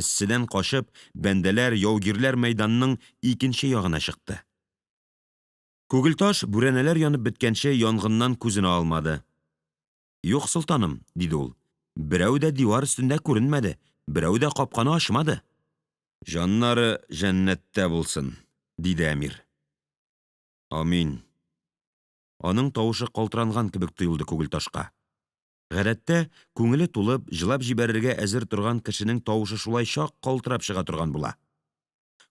Эсседән качып, бәндәләр, яугирләр мәйданның икенче ягына чыкты. Күгелташ бүрәнәләр янып беткәнче янгыннан күзен алмады. «Юк, солтаным», диде ул, «берәү дә дивар өстендә күренмәде, берәү дә капканы ачмады». Җаннары җәннәттә булсын, диде әмир. Амин. Аның тавышы калтыранган кебек тоелды Күгелташка. Гадәттә, күңеле тулып, җылап җибәрергә әзер торган кешенең тавышы шулай чак калтырап чыга торган була.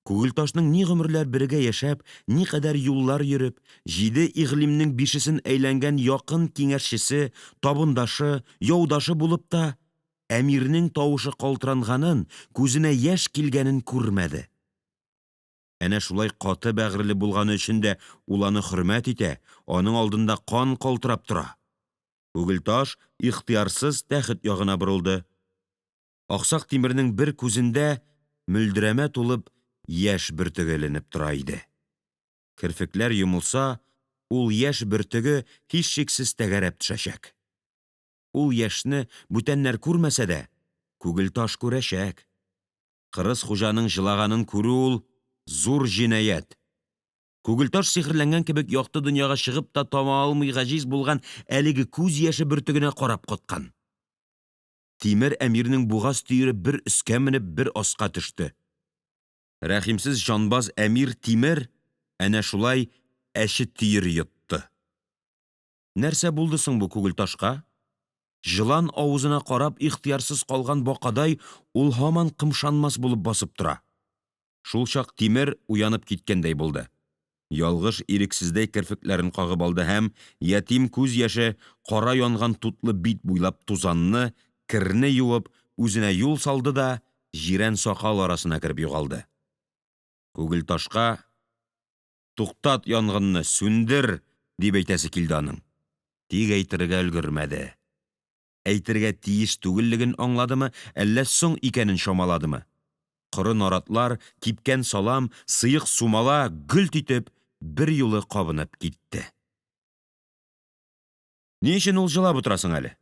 Күгелташның ни гомерләр бергә яшәп, никадәр юллар йөреп, җиде иглимнең бишесен әйләнгән якын киңәшчесе, табындашы, яудашы булып та, әмирнең тавышы калтыранганын, күзенә яшь килгәнен күрмәде. Әнә шулай каты бәгырьле булганы өчен дә ул аны хөрмәт итә, аның алдында кан калтырап тора. Күгелташ ихтыярсыз тәхет ягына борылды. Аксак Тимернең бер күзендә мөлдерәмә тулып яшь бөртеге эленеп тора иде. Керфекләр йомылса, ул яшь бөртеге һичшиксез тәгәрәп төшәчәк. Ул яшьне бүтәннәр күрмәсә дә, Күгелташ күрәчәк. Кырыс хуҗаның җылаганын күрү ул зур җинаять. Күгелташ сихерләнгән кебек якты дөньяга чыгып та тама алмый гаҗиз булган әлеге күз яше бөртегенә карап каткан. Тимер әмирнең бугаз төере бер өскә менеп, бер аска төште. Рәхимсез җанбаз әмир Тимер әнә шулай әче төер йотты. Нәрсә булды соң бу Күгелташка? Җылан авызына карап ихтыярсыз калган бакадай ул һаман кымшанмас булып басып тора. Шулчак Тимер уянып киткәндәй булды. Ялгыш ирексездәй керфекләрен кагып алды һәм ятим күз яше кара янган тутлы бит буйлап тузанны, керне юып, үзенә юл салды да җирән сакал арасына кереп югалды. Күгелташка Туктат янгынны, сүндер! дип әйтәсе килде аның. Тик әйтергә өлгермәде. Әйтергә тиеш түгеллеген аңладымы, әллә соң икәнен чамаладымы? Коры наратлар, кипкән салам, сыек сумала гөлт итеп берьюлы кабынып китте. Ни өчен ул җылап утыра соң әле?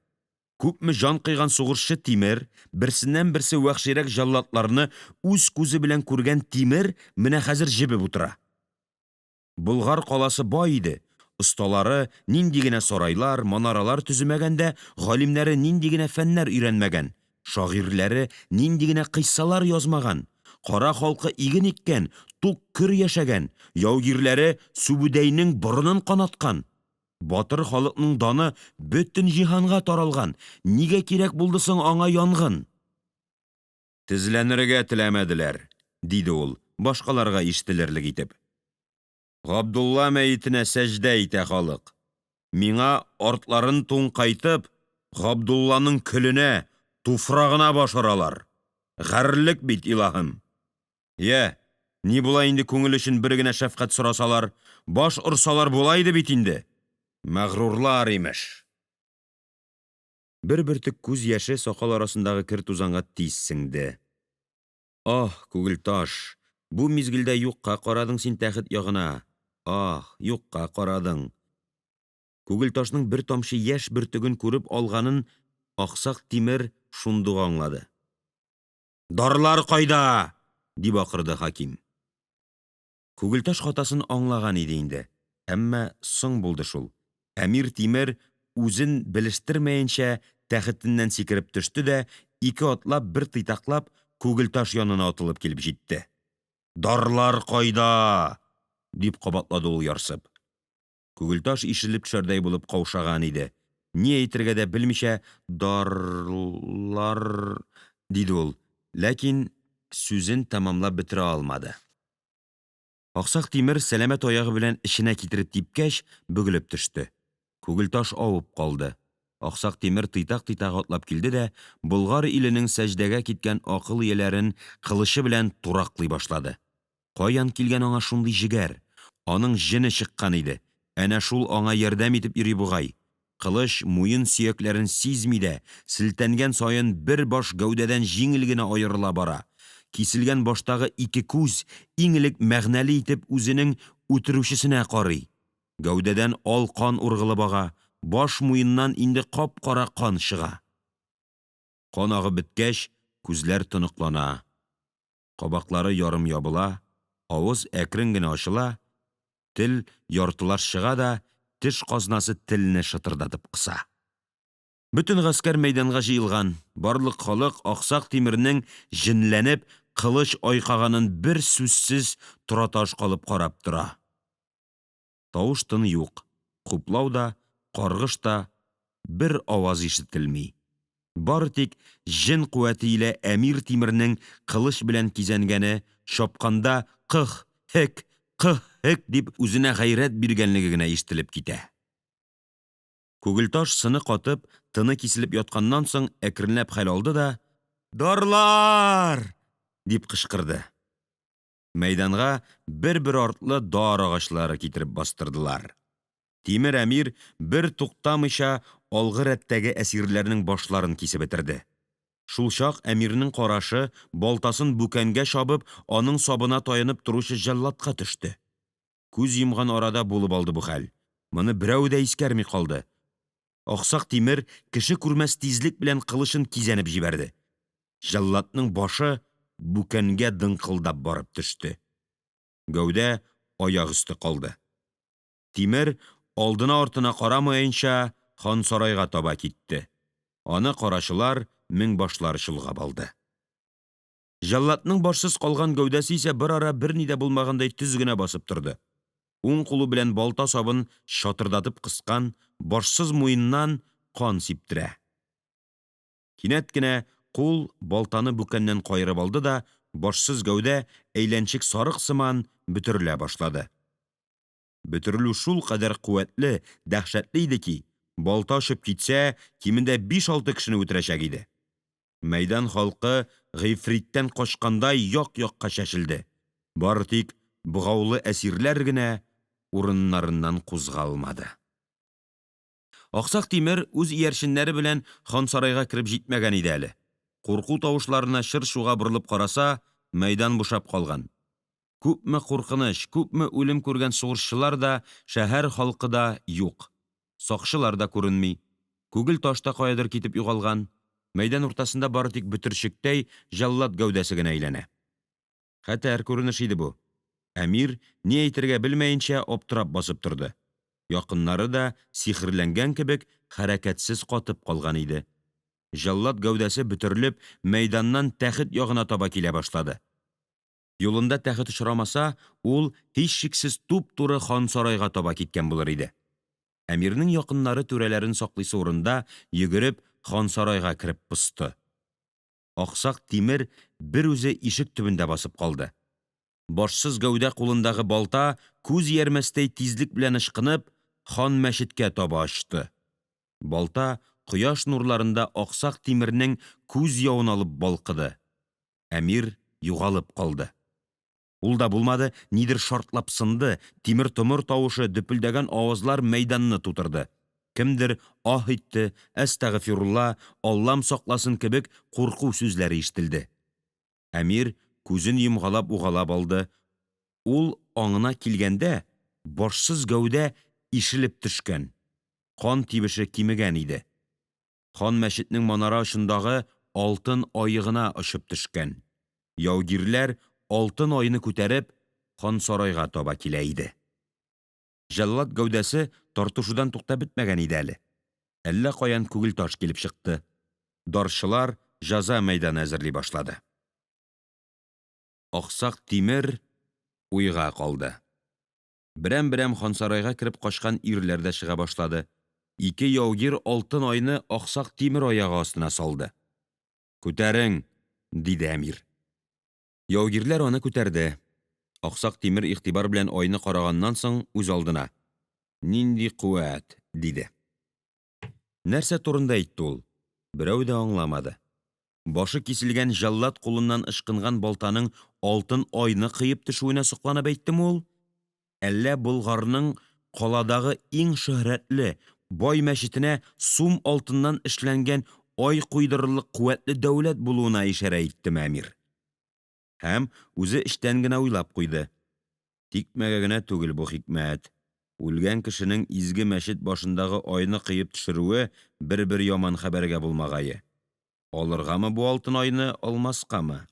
Күпме җан кыйган сугышчы Тимер, берсеннән-берсе вәхширәк җәлладларны үз күзе белән күргән Тимер менә хәзер җебеп утыра. Болгар каласы бай иде, осталары нинди генә сарайлар, манаралар төземәгән дә, галимнәре нинди генә фәннәр өйрәнмәгән, шагыйрьләре нинди генә кыйссалар язмаган, кара халкы иген иккән, тук көр яшәгән, яугирләре Сүбүдәйнең борынын канаткан. Батыр халыкның даны бөтен җиһанга таралган, нигә кирәк булды соң аңа янгын? Тезләнергә теләмәделәр, диде ул, башкаларга ишетелерлек итеп. Габдулла мәетенә сәҗдә итә халык. Миңа артларын туңкайтып, Габдулланың көленә, туфрагына баш оралар. Гарьлек бит, илаһым! Йә, ни була инде күңел өчен бер генә шәфкать сорасалар, баш орсалар була иде бит инде. Мәгърурлар, имеш. Бер бөртек күз яше сакал арасындагы кер тузанга тиз сеңде. Аһ, Күгелташ, бу мизгелдә юкка карадың син тәхет ягына, аһ, юкка карадың. Күгелташның бер тамчы яшь бөртеген күреп алганын Аксак Тимер шундук аңлады. Дарлар кайда? дип акырды хаким. Күгелташ хатасын аңлаган иде инде, әмма соң булды шул. Әмир Тимер үзен белештермәенчә тәхетеннән сикереп төште дә, ике атлап, бер тыйтаклап, Күгелташ янына атылып килеп җитте. Дарлар кайда? дип кабатлады ул ярсып. Күгелташ ишелеп төшәрдәй булып каушаган иде. Ни әйтергә дә белмичә, Дарлар... диде ул, ләкин сүзен тәмамлап бетерә алмады. Аксак Тимер сәламәт аягы белән эченә китереп типкәч, бөгелеп төште. Күгелташ авып калды. Аксак Тимер тыйтак-тыйтак атлап килде дә Болгар иленең сәҗдәгә киткән акыл ияләрен кылычы белән тураклый башлады. Каян килгән аңа шундый җегәр? Аның җене чыккан иде. Әнә шул аңа ярдәм итеп йөри бугай. Кылыч муен сөякләрен сизми дә, селтәнгән саен бер баш гәүдәдән җиңел генә аерыла бара. Киселгән баштагы ике күз иң элек мәгънәле итеп үзенең үтерүчесенә карый. Гәүдәдән ал кан ургылып ага, баш муеннан инде кап-кара кан чыга. Кан агып беткәч, күзләр тоныклана. Кабаклары ярым ябыла, авыз әкрен генә ачыла, тел яртылаш чыга да теш казнасы телне шытырдатып кыса. Бөтен гаскәр мәйданга җыелган, барлык халык Аксак Тимернең җенләнеп кылыч айкаганын бер сүзсез тораташ калып карап тора. Тавыштын юк, хуплау да, каргыш та бер аваз ишетелми. Бары тик җен куәте илә әмир Тимернең кылыч белән кизәнгәне, чапканда кых! Һек! Кых! Һек! Дип үзенә гайрәт биргәнлеге генә ишетелеп китә. Күгелташ сыны катып, тыны киселеп ятканнан соң әкренләп хәл алды да Дарлар! Дип кычкырды. Мәйданга бербер артлы дар агачлары китереп бастырдылар. Тимер әмир бер туктамыйча алгы рәттәге әсирләрнең башларын кисеп бетерде. Шул чак әмирнең карашы, балтасын бүкәнгә чабып, аның сабына таянып торучы җәлладка төште. Күз йомган арада булып алды бу хәл. Моны берәү дә искәрми калды. Аксак Тимер кеше күрмәс тизлек белән кылычын кизәнеп җибәрде. Җәлладның башы бүкәнгә дыңкылдап барып төште. Гәүдә аяк өсте калды. Тимер, алдына-артына карамаенча, хансарайга таба китте. Аны карачылар, меңбашлар чолгап алды. Җәлладның башсыз калган гәүдәсе исә берара берни дә булмагандай төз генә басып торды. Уң кулы белән балта сабын чатырдатып кыскан, башсыз муеннан кан сиптерә. Кинәт кенә кул балтаны бүкәннән каерып алды да, башсыз гәүдә, әйләнчек сарык сыман, бөтерелә башлады. Бөтерелү шулкадәр куәтле, дәһшәтле иде ки, балта очып китсә, кимендә 5-6 кешене үтерәчәк иде. Мәйдан халкы гыйфриттән качкандай якякка чәчелде. Бары тик богаулы әсирләр генә урыннарыннан кузгалмады. Аксак Тимер үз иярченнәре белән хансарайга кереп җитмәгән иде әле. Курку тавышларына чырчуга борылып караса, мәйдан бушап калган. Күпме куркыныч, күпме үлем күргән сугышчылар да, шәһәр халкы да юк. Сакчылар да күренми. Күгел таш та каядыр китеп югалган. Мәйдан уртасында бары тик бөтерчектәй җәллад гәүдәсе генә әйләнә. Хәтәр күренеш иде бу. Әмир, ни әйтергә белмәенчә, аптырап басып торды. Якыннары да, сихерләнгән кебек, хәрәкәтсез катып калган иде. Җәллад гәүдәсе бөтерелеп, мәйданнан тәхет ягына таба килә башлады. Юлында тәхет очрамаса, ул, һичшиксез, туптуры хансарайга таба киткән булыр иде. Әмирнең якыннары түрәләрен саклыйсы урында, йөгереп, хансарайга кереп посты. Аксак Тимер бер үзе ишек төбендә басып калды. Башсыз гәүдә кулындагы балта, күз иярмәстәй тизлек белән ычкынып, хан мәчеткә таба очты. Балта кояш нурларында Аксак Тимернең күз явын алып балкыды. Әмир югалып калды. Ул да булмады, нидер шартлап сынды, тимертомыр тавышы, дөпелдәгән авазлар мәйданны тутырды. Кемдер аһ итте, әстәгыфирулла, аллам сакласын кебек курку сүзләре ишетелде. Әмир күзен йомгалапугалап алды. Ул аңына килгәндә, башсыз гәүдә ишелеп төшкән, кан тибеше кимегән иде. Хан мәчетнең манара очындагы алтын аегына очып төшкән. Яугирләр алтын айны күтәреп, хансарайга таба килә иде. Җәллад гәүдәсе тартышудан туктап бетмәгән иде әле. Әллә каян күгелташ килеп чыкты. Дарчылар җәза мәйданы әзерли башлады. Аксак Тимер уйга калды. Берәмберәм хансарайга кереп качкан ирләр дә чыга башлады. Ике яугир алтын айны Аксак Тимер аягы астына салды. Күтәрең! диде әмир. Яугирләр аны күтәрде. Аксак Тимер игътибар белән айны караганнан соң үз алдына Нинди куәт! диде. Нәрсә турында әйтте ул? Берәү дә аңламады. Башы киселгән җәллад кулыннан ычкынган балтаның алтын айны кыеп төшүенә сокланып әйттеме ул? Әллә Болгарның каладагы иң шөһрәтле, бай мәчетенә сум алтыннан эшләнгән ай куйдырырлык куәтле дәүләт булуына ишарә иттеме әмир? Һәм үзе эчтән генә уйлап куйды. Тикмәгә генә түгел бу хикмәт. Үлгән кешенең изге мәчет башындагы айны кыеп төшерүе бербер яман хәбәргә булмагае. Алыргамы бу алтын айны, алмаскамы?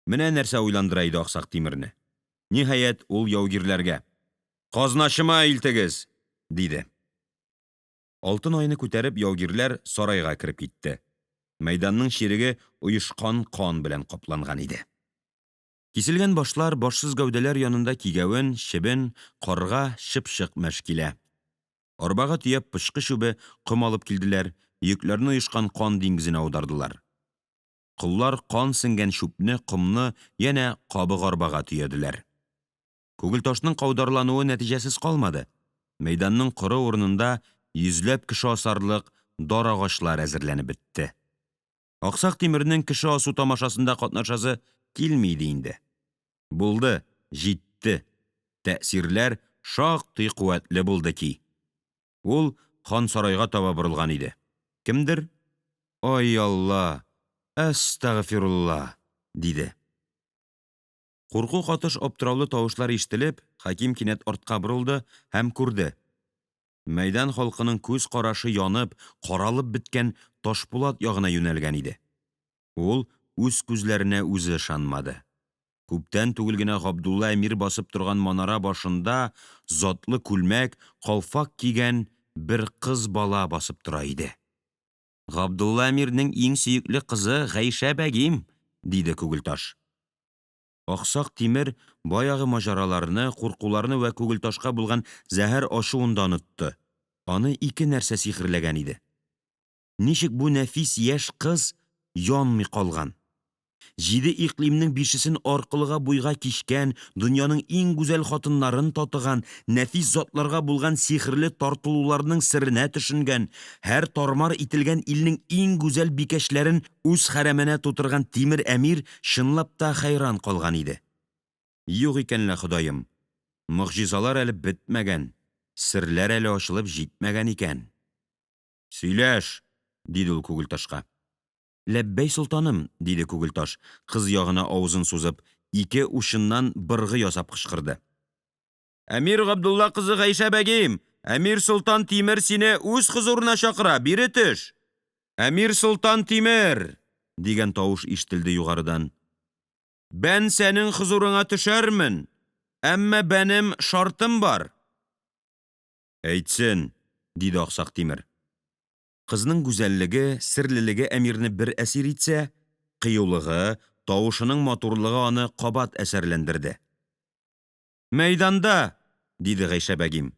Менә нәрсә уйландыра иде Аксак Тимерне. Ниһаять, ул яугирләргә Казначыма илтегез! диде. Алтын айны күтәреп, яугирләр сарайга кереп китте. Мәйданның чиреге оешкан кан белән капланган иде. Киселгән башлар, башсыз гәүдәләр янында кигәвен, чебен, карга, чыпчык мәш килә. Арбага төяп пычкы чүбе, ком алып килделәр, йөкләрне оешкан кан диңгезенә аудардылар. Коллар кан сеңгән чүпне, комны янә кабык арбага төяделәр. Күгелташның каударлануы нәтиҗәсез калмады, мәйданның коры урынында йөзләп кеше асарлык дар агачлар әзерләнеп бетте. Аксак Тимернең кеше асу тамашасында катнашасы килми иде инде. Булды, җитте, тәэсирләр шактый куәтле булды ки! Ул хансарайга таба борылган иде, кемдер Ай алла, әстәгъфирулла! диде. Курку катыш аптыраулы тавышлар ишетелеп, хаким кинәт артка борылды һәм күрде мәйдан халкының күз карашы янып, каралып беткән ташпулат ягына юнәлгән иде. Ул үз күзләренә үзе ышанмады. Күптән түгел генә Габдулла әмир басып торган манара башында затлы күлмәк, калфак кигән бер кыз бала басып тора иде. Габдулла әмирнең иң сөекле кызы Гайшә бәгим! диде Күгелташ. Аксак Тимер баягы маҗараларны, куркуларны вә Күгелташка булган зәһәр ачуын да онытты. Аны ике нәрсә сихерләгән иде. Ничек бу нәфис яшь кыз янмый калган? Җиде икълимнең бишесен аркылыга-буйга кичкән, дөньяның иң гүзәл хатыннарын татыган, нәфис затларга булган сихерле тартылуларның серенә төшенгән, һәр тармар ителгән илнең иң гүзәл бикәчләрен үз хәрәменә тутырган Тимер әмир чынлап та хәйран калган иде. Юк икән лә, Ходаем, могҗизалар әле бетмәгән, серләр әле ачылып җитмәгән икән. Сөйләш! диде ул Күгелташка. Ләббәй, солтаным! диде Күгелташ, кыз ягына авызын сузып, ике учыннан быргы ясап кычкырды. Әмир Габдулла кызы Гайшә бәгим! Әмир солтан Тимер сине үз хозурына чакыра, бире төш! Әмир солтан Тимер! дигән тавыш ишетелде югарыдан. Бән сәнең хозурыңа төшәрмен, әмма бәнем шартым бар. Әйтсен, диде Аксак Тимер. Кызның гүзәллеге, серлелеге әмирне бер әсир итсә, кыюлыгы, тавышының матурлыгы аны кабат әсәрләндерде. Мәйданда, диде Гайшә бәгим,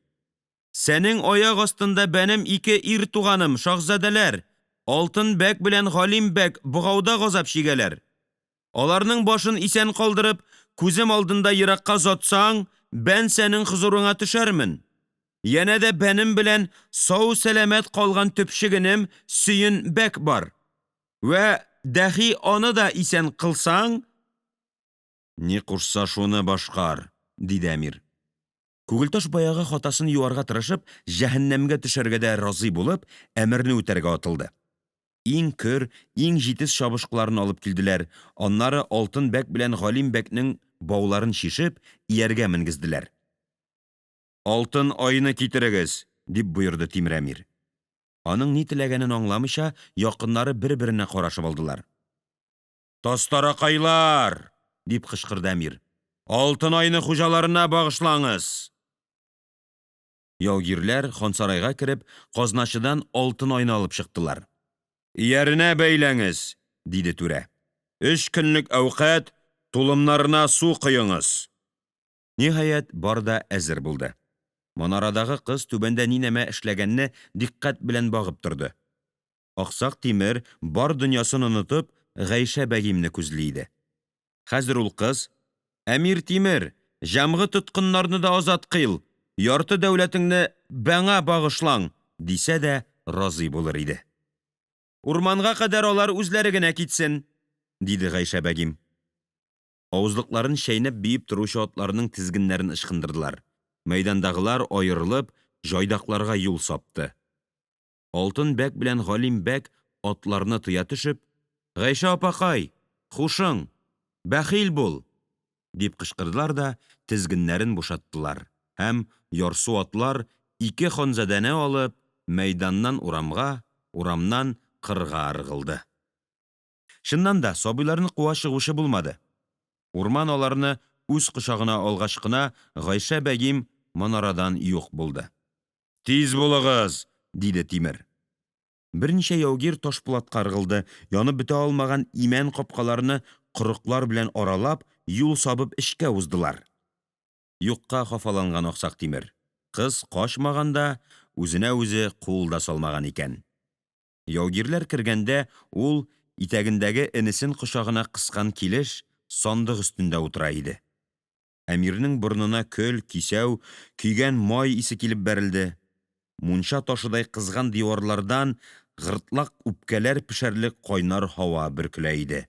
сәнең аяк астында бәнем ике ир туганым, шаһзадәләр, Алтын бәк белән Галим бәк богауда газап чигәләр. Аларның башын исән калдырып, күзем алдында еракка озатсаң, бән сәнең хозурыңа төшәрмен. Янә дә бәнем белән сау-сәламәт калган төпчек энем Сөен бәк бар. Вә дәхи аны да исән кылсаң... Ни кушса, шуны башкар, диде әмир. Күгелташ баягы хатасын юарга тырышып, җәһәннәмгә төшәргә дә разый булып, әмерне үтәргә атылды. Иң көр, иң җитез чабышкыларын алып килделәр, аннары Алтын бәк белән Галим бәкнең бауларын чишеп, ияргә менгезделәр. Алтын айны китерегез! дип боерды Тимер әмир. Аның ни теләгәнен аңламыйча, якыннары бер-беренә карашып алдылар. Тастаракайлар! дип кычкырды әмир. Алтын айны хуҗаларына багышлаңыз! Яугирләр, хансарайга кереп, казначыдан алтын айны алып чыктылар. Ияренә бәйләңез! диде түрә. Өч көнлек әүкать, толымнарына су коеңыз! Ниһаять, бар да әзер булды. Манарадагы кыз түбәндә ни-нәмә эшләгәнне дикъкать белән багып торды. Аксак Тимер, бар дөньясын онытып, Гайшә бәгимне күзли иде. Хәзер ул кыз Әмир Тимер, җәмгы тоткыннарны да азат кыйл, ярты дәүләтеңне бәңа багышлаң, дисә дә разый булыр иде. Урманга кадәр алар үзләре генә китсен, диде Гайшә бәгим. Авызлыкларын чәйнәп биеп торучы атларның тезгеннәрен ычкындырдылар. Мәйдандагылар, аерылып, җайдакларга юл сапты. Алтын бәк белән Галим бәк атларны тыя төшеп Гайшә апакай, хушың, бәхил бул! дип кычкырдылар да тезгеннәрен бушаттылар, һәм ярсу атлар, ике ханзадәне алып, мәйданнан урамга, урамнан кырга ыргылды. Чыннан да, сабыйларны куа чыгучы булмады. Урман аларны үз кочагына алгач кына, Гайшә бәгим манарадан юк булды. Тиз булыгыз! диде Тимер. Берничә яугир ташпулатка ыргылды, янып бетә алмаган имән капкаларны корыклар белән аралап, юл сабып эчкә уздылар. Юкка хафаланган Аксак Тимер, кыз качмаган да, үзенәүзе кул да салмаган икән. Яугирләр кергәндә, ул, итәгендәге энесен кочагына кыскан килеш, сандык өстендә утыра иде. Әмирнең борынына көл, кисәү, көйгән май исе килеп бәрелде, мунча ташыдай кызган диварлардан гыртлак-үпкәләр пешәрлек кайнар һава бөркелә иде.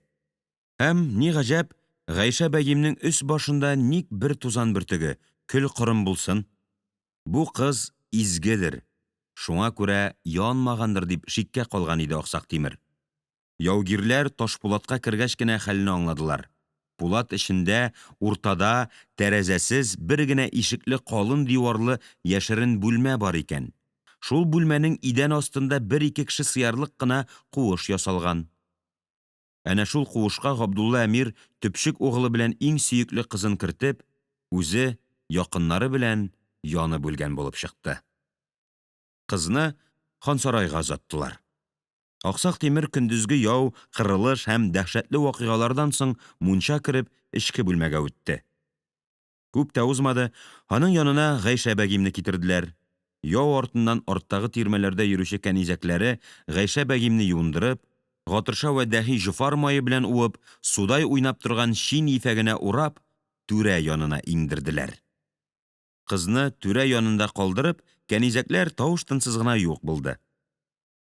Һәм, ни гаҗәп, Гайшә бәгимнең өс-башында ник бер тузан бөртеге, көлкорым булсын! Бу кыз изгедер, шуңа күрә янмагандыр дип шиккә калган иде Аксак Тимер. Яугирләр ташпулатка кергәч кенә хәлне аңладылар. Пулат эчендә, уртада, тәрәзәсез, бер генә ишекле калын диварлы яшерен бүлмә бар икән. Шул бүлмәнең идән астында берике кеше сыярлык кына куыш ясалган. Әнә шул куышка Габдулла әмир төпчек угылы белән иң сөекле кызын кертеп, үзе якыннары белән янып үлгән булып чыкты. Кызны хансарайга озаттылар. Аксак Тимер көндезге яу, кырылыш һәм дәһшәтле вакыйгалардан соң мунча кереп, эчке бүлмәгә үтте. Күп тә узмады, аның янына Гайшә бәгимне китерделәр. Яу артыннан арттагы тирмәләрдә йөрүче кәнизәкләре Гайшә бәгимне юындырып, гатырша вә дәхи җофар мае белән уып, судай уйнап торган чин ефәгенә урап, түрә янына иңдерделәр. Кызны түрә янында калдырып, кәнизәкләр тавыш-тынсыз гына юк булды.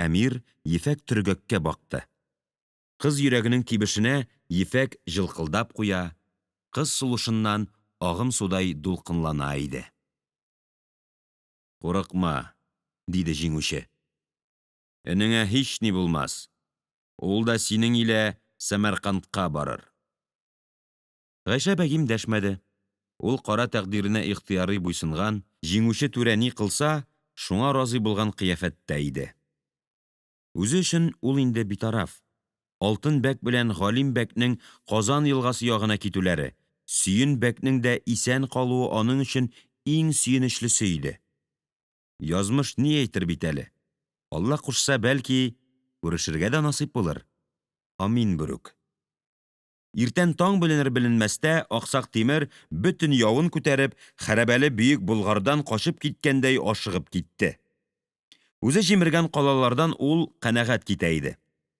Әмир ефәк төргәккә бакты. Кыз йөрәгенең тибешенә ефәк җылкылдап куя, кыз сулышыннан агым судай дулкынлана иде. Курыкма, диде җиңүче. Энеңә һични булмас. Ул да синең илә Сәмәркандка барыр. Гайшә бәгим дәшмәде. Ул кара тәкъдиренә ихтыярый буйсынган, җиңүче түрә ни кылса, шуңа разый булган кыяфәттә иде. Үзе өчен ул инде битараф. Алтын бәк белән Галим бәкнең Казан елгасы ягына китүләре, Сөен бәкнең дә исән калуы аның өчен иң сөенечлесе иде. Язмыш ни әйтер бит әле. Алла кушса, бәлки, күрешергә дә насыйп булыр. Амин берүк. Иртән таң беленер-беленмәстә Аксак Тимер, бөтен явын күтәреп, хәрабәле Бөек Болгардан качып киткәндәй ашыгып китте. Үзе җимергән калалардан ул канәгать китә иде.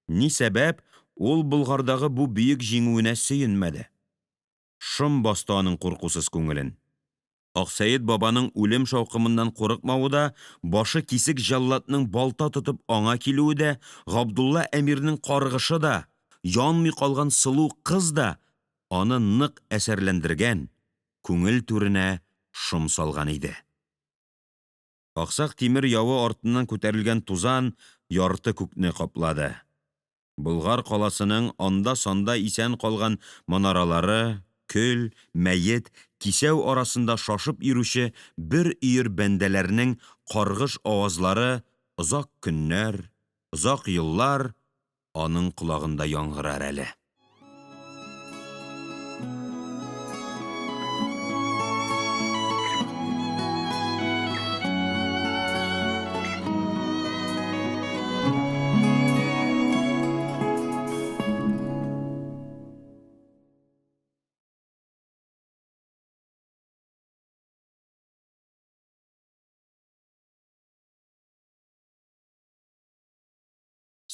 Ни сәбәп ул Болгардагы бу бөек җиңүенә сөенмәде? Шом басты аның куркусыз күңелен. Аксәет бабаның үлем шаукымыннан курыкмавы да, башы кисек җәлладның балта тотып аңа килүе дә, Габдулла әмирнең каргышы да, янмый калган сылу кыз да аны нык әсәрләндергән, күңел түренә шом салган иде. Аксак Тимер явы артыннан күтәрелгән тузан ярты күкне каплады. Болгар каласының анда-санда исән калган манаралары, көл, мәет, кисәү арасында шашып йөрүче бер өер бәндәләрнең каргыш авазлары озак көннәр, озак еллар аның колагында яңгырар әле.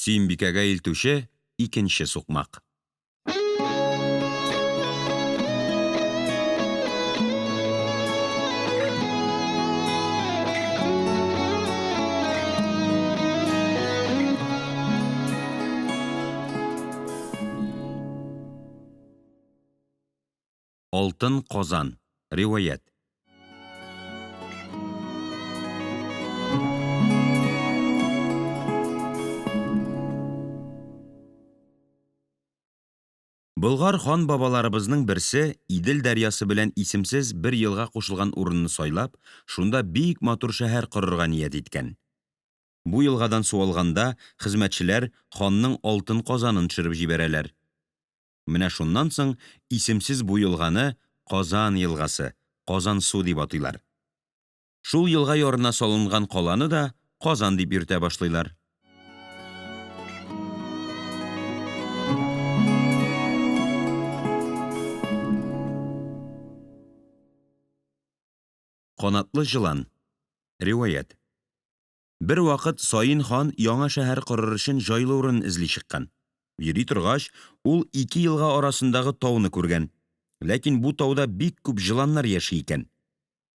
Сөембикәгә илтүче икенче сукмак. Алтын Казан. Риваять. Болгар хан бабаларыбызның берсе Идел дәрьясы белән исемсез бер елга кушылган урынны сайлап, шунда бик матур шәһәр корырга ният иткән. Бу елгадан су алганда, хезмәтчеләр ханның алтын казанын төшереп җибәрәләр. Менә шуннан соң исемсез бу елганы Казан елгасы, Казансу дип атыйлар. Шул елга ярына салынган каланы да Казан дип йөртә башлыйлар. Канатлы җылан. Риваять. Бервакыт Саин хан яңа шәһәр корыр өчен җайлы урын эзли чыккан. Йөри торгач, ул ике елга арасындагы тауны күргән. Ләкин бу тауда бик күп җыланнар яши икән.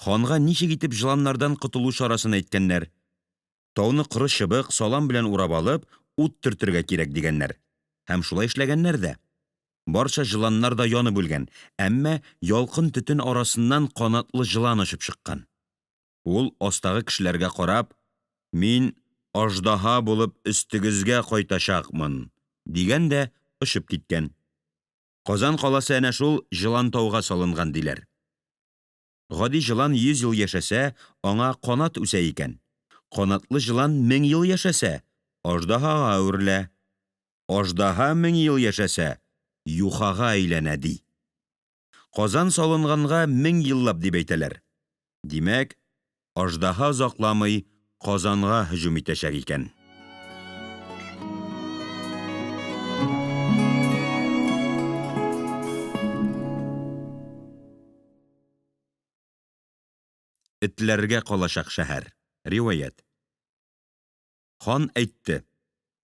Ханга ничек итеп җыланнардан котылу чарасын әйткәннәр. Тауны коры чыбык, салам белән урап алып, ут төртергә кирәк дигәннәр. Һәм шулай эшләгәннәр дә. Барча җыланнар да янып үлгән, әмма ялкын төтен арасыннан канатлы җылан очып чыккан. Ул астагы кешеләргә карап, Мин аждаһа булып өстегезгә кайтачакмын, дигән дә очып киткән. Казан каласы әнә шул Җылантауга салынган, диләр. Гади җылан 100 ел яшәсә, аңа канат үсә икән. Канатлы җылан 1000 ел яшәсә, аждаһага әверелә. Аждаһа 1000 ел яшәсә, юхага әйләнә, ди. Казан салынганга 1000 еллап дип әйтәләр. Димәк, аждаһа озакламый Казанга һөҗүм итәчәк икән. Этләргә калачак шәһәр. Риваять. Хан әйтте,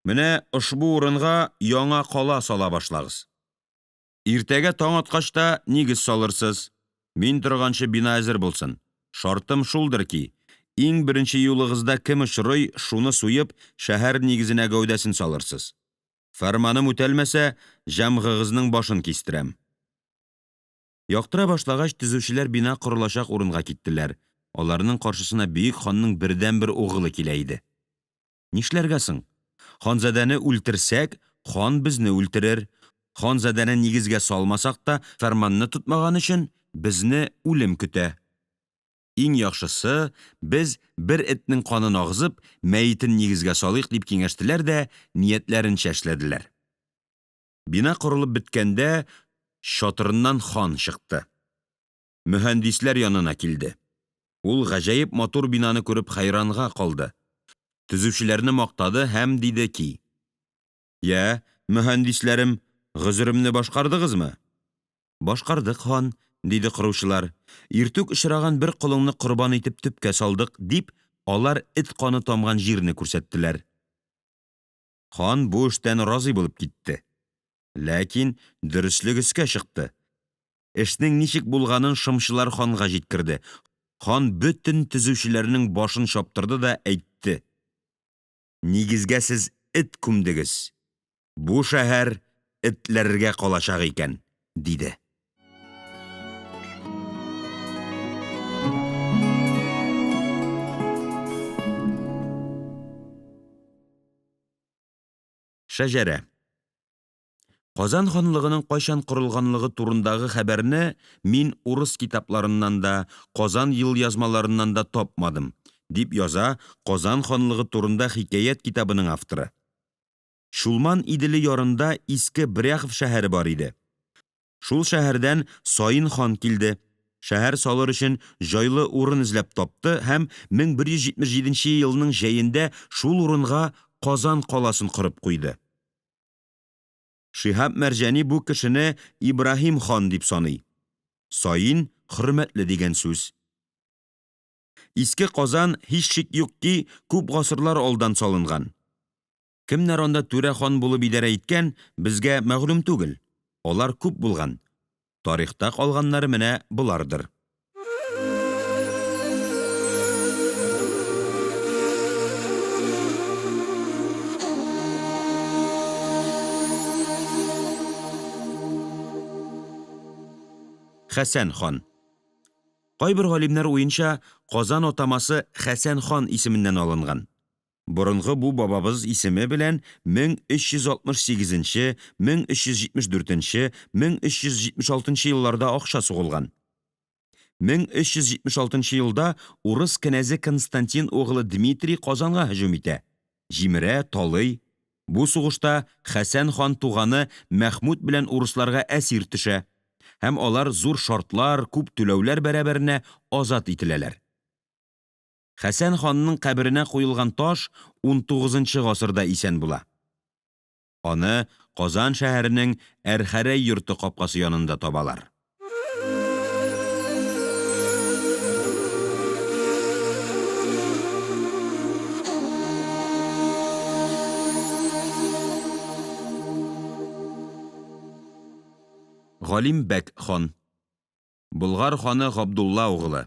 Менә ошбу урынга яңа кала сала башлагыз. Иртәгә таң аткач та нигез салырсыз. Мин торганчы бина әзер булсын. Шартым шулдыр ки, иң беренче юлыгызда кем очрый, шуны суеп, шәһәр нигезенә гәүдәсен салырсыз. Фәрманым үтәлмәсә, җәмгыгызның башын кистерәм. Яктыра башлагач, төзүчеләр бина корылачак урынга киттеләр. Аларның каршысына бөек ханның бердәнбер угылы килә иде. Нишләргә соң? Ханзадәне үлтерсәк, хан безне үлтерер. Ханзадәне нигезгә салмасак та, фәрманны тотмаган өчен безне үлем көтә. Иң яхшысы, без бер этнең канын агызып, мәетен нигезгә салыйк, дип киңәштеләр дә ниятләренчә эшләделәр. Бина корылып беткәндә, чатырыннан хан чыкты. Мөһәндисләр янына килде. Ул гаҗәеп матур бинаны күреп хәйранга калды. Төзүчеләрне мактады һәм диде ки, Я, мөһәндисләрем, гозеремне башкардыгызмы? Башкардык, хан, диде коручылар. Иртүк очраган бер колыңны корбан итеп төпкә салдык, дип, алар эт каны тамган җирне күрсәттеләр. Хан бу эштән разый булып китте. Ләкин дөреслек өскә чыкты. Эшнең ничек булганын шымчылар ханга җиткерде. Хан бөтен төзүчеләрнең башын чаптырды да әйтте Нигезгә сез эт күмдегез. Бу шәһәр этләргә калачак икән, диде. Шәҗәрә Казан ханлыгының кайчан корылганлыгы турындагы хәбәрне мин урыс китапларыннан да, Казан елъязмаларыннан да тапмадым, дип яза Казан ханлыгы турында хикәят китабының авторы. Чулман иделе ярында Иске Бряхов шәһәре бар иде. Шул шәһәрдән Саин хан килде, шәһәр салыр өчен җайлы урын эзләп тапты һәм 1177 елның җәендә шул урынга Казан каласын корып куйды. Шиһаб Мәрҗани бу кешене Ибраһим хан дип саный. Саин хөрмәтле дигән сүз. Иске Казан, һич шик юк ки, күп гасырлар алдан салынган. Кемнәр анда түрә хан булып идарә иткән, безгә мәгълүм түгел. Алар күп булган. Тарихта калганнары менә болардыр. Хәсән хан. Кайбер галимнәр уенча, Казан атамасы Хәсән хан исеменнән алынган. Борынгы бу бабабыз исеме белән 1368 нче, 1374 нче, 1376 нчы елларда акча сугылган. 1376 нчы елда урыс кенәзе Константин угылы Дмитрий Казанга һөҗүм итә, җимерә, талый. Бу сугышта Хәсән хан туганы Мәхмүд белән урысларга әсир төшә һәм алар зур шартлар, күп түләүләр бәрабәренә азат ителәләр. Хәсән ханның каберенә куелган таш 19 гасырда исән була. Аны Казан шәһәренең Әрхәрәй йорты капкасы янында табалар. Галим бәк хан. Болгар ханы Габдулла угылы.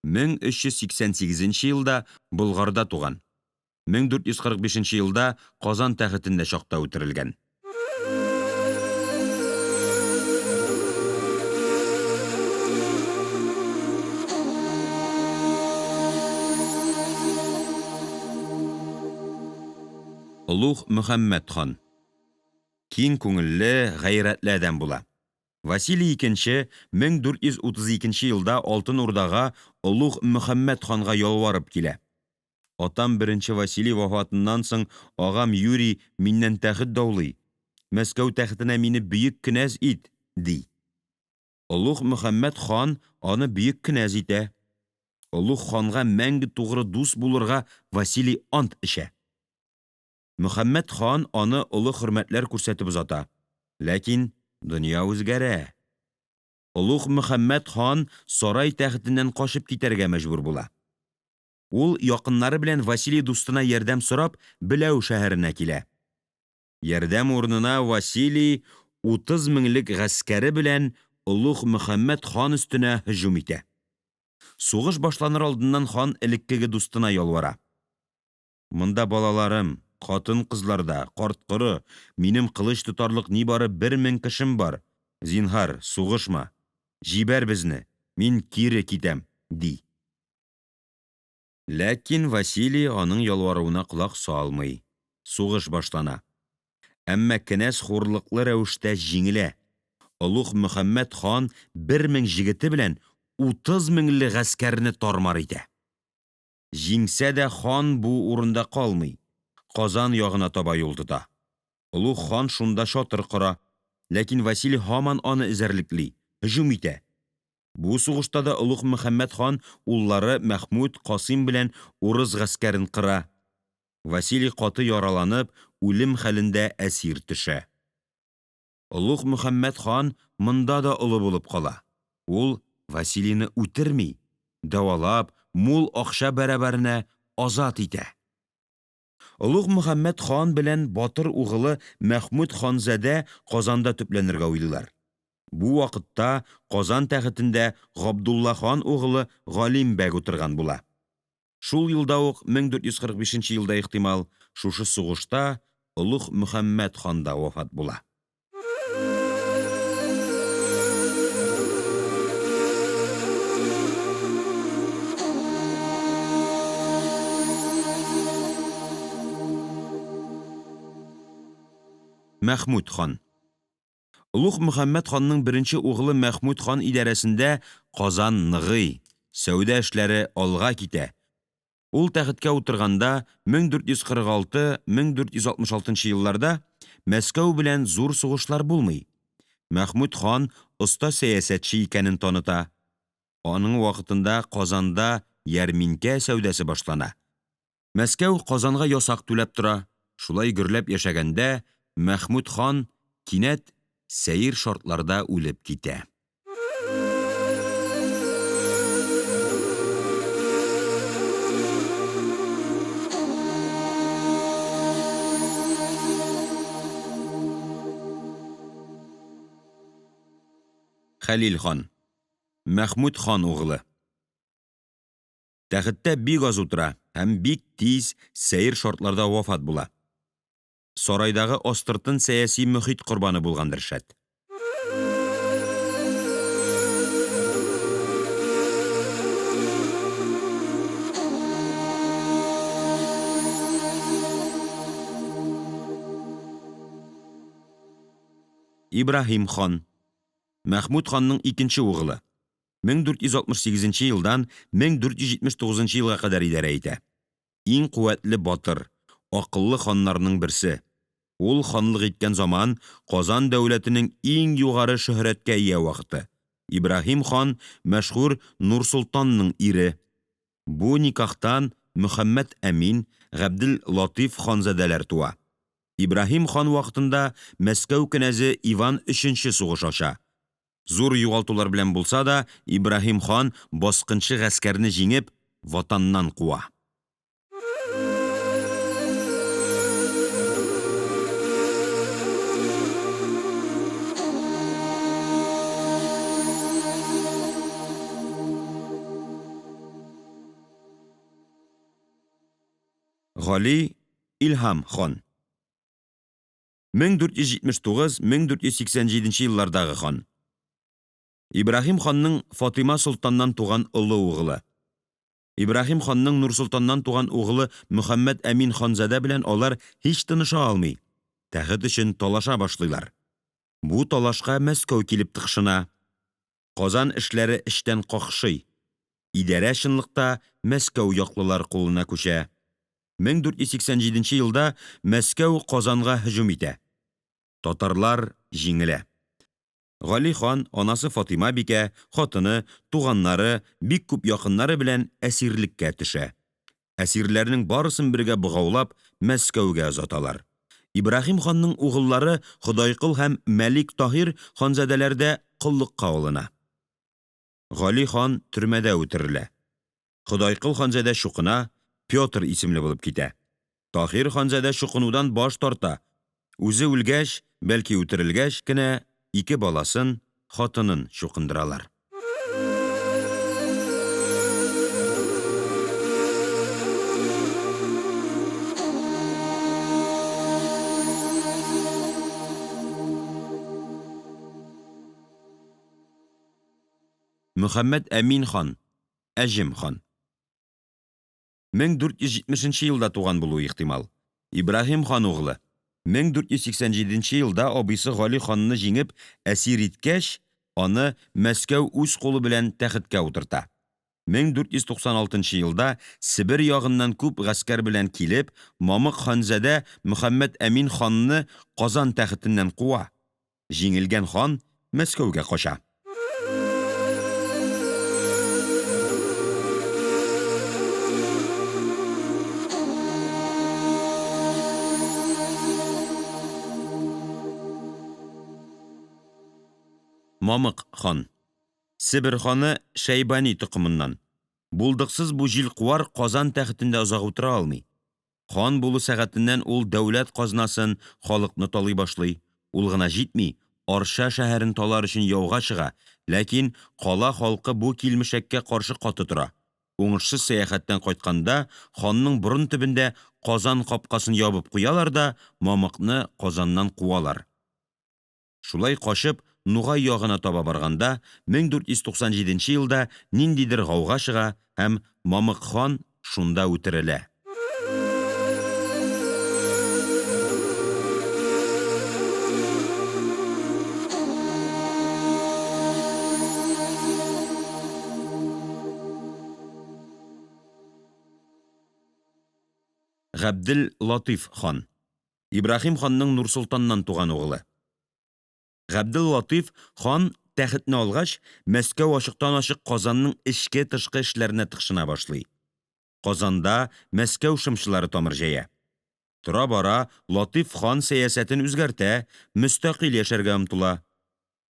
1388 елда Болгарда туган. 1445 елда Казан тәхетендә чакта үтерелгән. Олуг Мөхәммәд хан. Киң күңелле, гайрәтле адәм була. Василий II 1432 елда Алтын Урдага Олуг Мөхәммәд ханга ялварып килә. Атам I Василий вафатыннан соң агам Юрий миннән тәхет даулый. Мәскәү тәхетенә мине бөек кенәз ит, ди. Олуг Мөхәммәд хан аны бөек кенәз итә. Олуг ханга мәңге тугры дус булырга Василий ант эчә. Мөхәммәд хан аны олы хөрмәтләр күрсәтеп озата. Ләкин дөнья үзгәрә. Олуг Мөхәммәд хан сарай тәхетеннән качып китәргә мәҗбүр була. Ул якыннары белән Василий дустына ярдәм сорап Беләү шәһәренә килә. Ярдәм урынына Василий 30 меңлек гаскәре белән Олуг Мөхәммәд хан өстенә һөҗүм итә. Сугыш башланыр алдыннан хан элеккеге дустына ялвара. Монда балаларым, хатын-кызлар да, карт-коры, минем кылыч тотарлык нибары 1000 кешем бар. Зинһар, сугышма, җибәр безне, мин кире китәм, ди. Ләкин Василий аның ялваруына колак салмый. Сугыш башлана. Әмма кенәз хурлыклы рәвештә җиңелә. Олуг Мөхәммәд хан 1000 җегете белән 30 меңле гаскәрне тармар итә. Җиңсә дә хан бу урында калмый, Казан ягына таба юл тота. Олуг хан шунда чатыр кора, ләкин Василий һаман аны эзәрлекли, һөҗүм итә. Бу сугышта да Олуг Мөхәммәд хан уллары Мәхмүд, Касыйм белән урыс гаскәрен кыра. Василий каты яраланып, үлем хәлендә әсир төшә. Олуг Мөхәммәд хан монда да олы булып кала. Ул Василийны үтерми, дәвалап, мул акча бәрабәренә азат итә. Олуг Мөхәммәд хан белән батыр угылы Мәхмүд ханзадә Казанда төпләнергә уйлыйлар. Бу вакытта Казан тәхетендә Габдулла хан угылы Галим бәк утырган була. Шул елда ук, 1445 елда ихтимал, шушы сугышта Олуг Мөхәммәд хан да вафат була. Мәхмүд хан. Олуг Мөхәммәд ханның беренче угылы Мәхмүд хан идарәсендә Казан ныгый, сәүдә эшләре алга китә. Ул тәхеткә утырганда 1446-1466 елларда Мәскәү белән зур сугышлар булмый. Мәхмүд хан оста сәясәтче икәнен таныта. Аның вакытында Казанда ярминкә сәүдәсе башлана. Мәскәү Казанга ясак түләп тора. Шулай гөрләп яшәгәндә Мәхмүд хан кинәт сәер шартларда үлеп китә. Хәлил хан. Мәхмүд хан угылы. Тәхеттә бик аз утыра һәм бик тиз, сәер шартларда вафат була. Сарайдагы астыртын сәяси мохит корбаны булгандыр, шәт. Ибраһим хан. Мәхмүд ханның икенче угылы. 1468 елдан 1479 елга кадәр идарә итә. Иң куәтле батыр, акыллы ханнарның берсе. Ул ханлык иткән заман Казан дәүләтенең иң югары шөһрәткә ия вакыты. Ибраһим хан мәшһүр Нурсолтанның ире. Бу никахтан Мөхәммәд Әмин, Габдел-Латыйф ханзадәләр туа. Ибраһим хан вакытында Мәскәү кенәзе Иван III сугыш ача. Зур югалтулар белән булса да, Ибраһим хан баскынчы гаскәрне җиңеп, ватаннан куа. Гали Илһам хан 1479-1487 еллардагы хан. Ибраһим ханның Фатыйма солтаннан туган олы угылы. Ибраһим ханның Нурсолтаннан туган угылы Мөхәммәд Әмин ханзадә белән алар һич тыныша алмый, тәхет өчен талаша башлыйлар. Бу талашка Мәскәү килеп тыкшына. Казан эшләре эчтән какшый. Идарә чынлыкта Мәскәү яклылар кулына күчә. 1487 елда Мәскәү Казанга һөҗүм итә. Татарлар җиңелә. Гали хан, анасы Фатыйма бикә, хатыны, туганнары, бик күп якыннары белән әсирлеккә төшә. Әсирләрнең барысын бергә богаулап, Мәскәүгә озаталар. Ибраһим ханның угыллары Ходайкол һәм Мәлик Таһир ханзадәләр дә коллыкка алына. Гали хан төрмәдә үтерелә. Ходайкол ханзадә чукына, Петр исемле булып китә. Таһир ханзадә чукынудан баш тарта. Үзе үлгәч, бәлки үтерелгәч кенә, ике баласын, хатынын чукындыралар. Мөхәммәд Әмин хан, Әҗем хан. 1470 нче елда туган булуы ихтимал. Ибраһим хан углы. 1487 нче елда абыйсы Гали ханны җиңеп, әсир иткәч, аны Мәскәү үз кулы белән тәхеткә утырта. 1496 нчы елда Себер ягыннан күп гаскәр белән килеп, Мамык ханзадә Мөхәммәд Әмин ханны Казан тәхетеннән куа. Җиңелгән хан Мәскәүгә кача. Мамык хан. Себер ханы Шәйбани токымыннан. Булдыксыз бу җилкуар Казан тәхетендә озак утыра алмый. Хан булу сәгатеннән ул дәүләт казнасын, халыкны талый башлый. Ул гына җитми, Арча шәһәрен талар өчен яуга чыга, ләкин кала халкы бу килмешәккә каршы каты тора. Уңышсыз сәяхәттән кайтканда, ханның борын төбендә Казан капкасын ябып куялар да Мамыкны Казаннан куалар. Шулай качып, Нугай ягына таба барганда, 1497 нче елда ниндидер гауга чыга һәм Мамык хан шунда үтерелә. Габдел Латыйф хан. Ибраһим ханның Нурсолтаннан туган угылы. Габделлатыйф хан тәхетне алгач, Мәскәү ачыктан-ачык Казанның эчке-тышкы эшләренә тыкшына башлый. Казанда Мәскәү шымчылары тамыр җәя. Тора-бара Латыйф хан сәясәтен үзгәртә, мөстәкыйль яшәргә омтыла.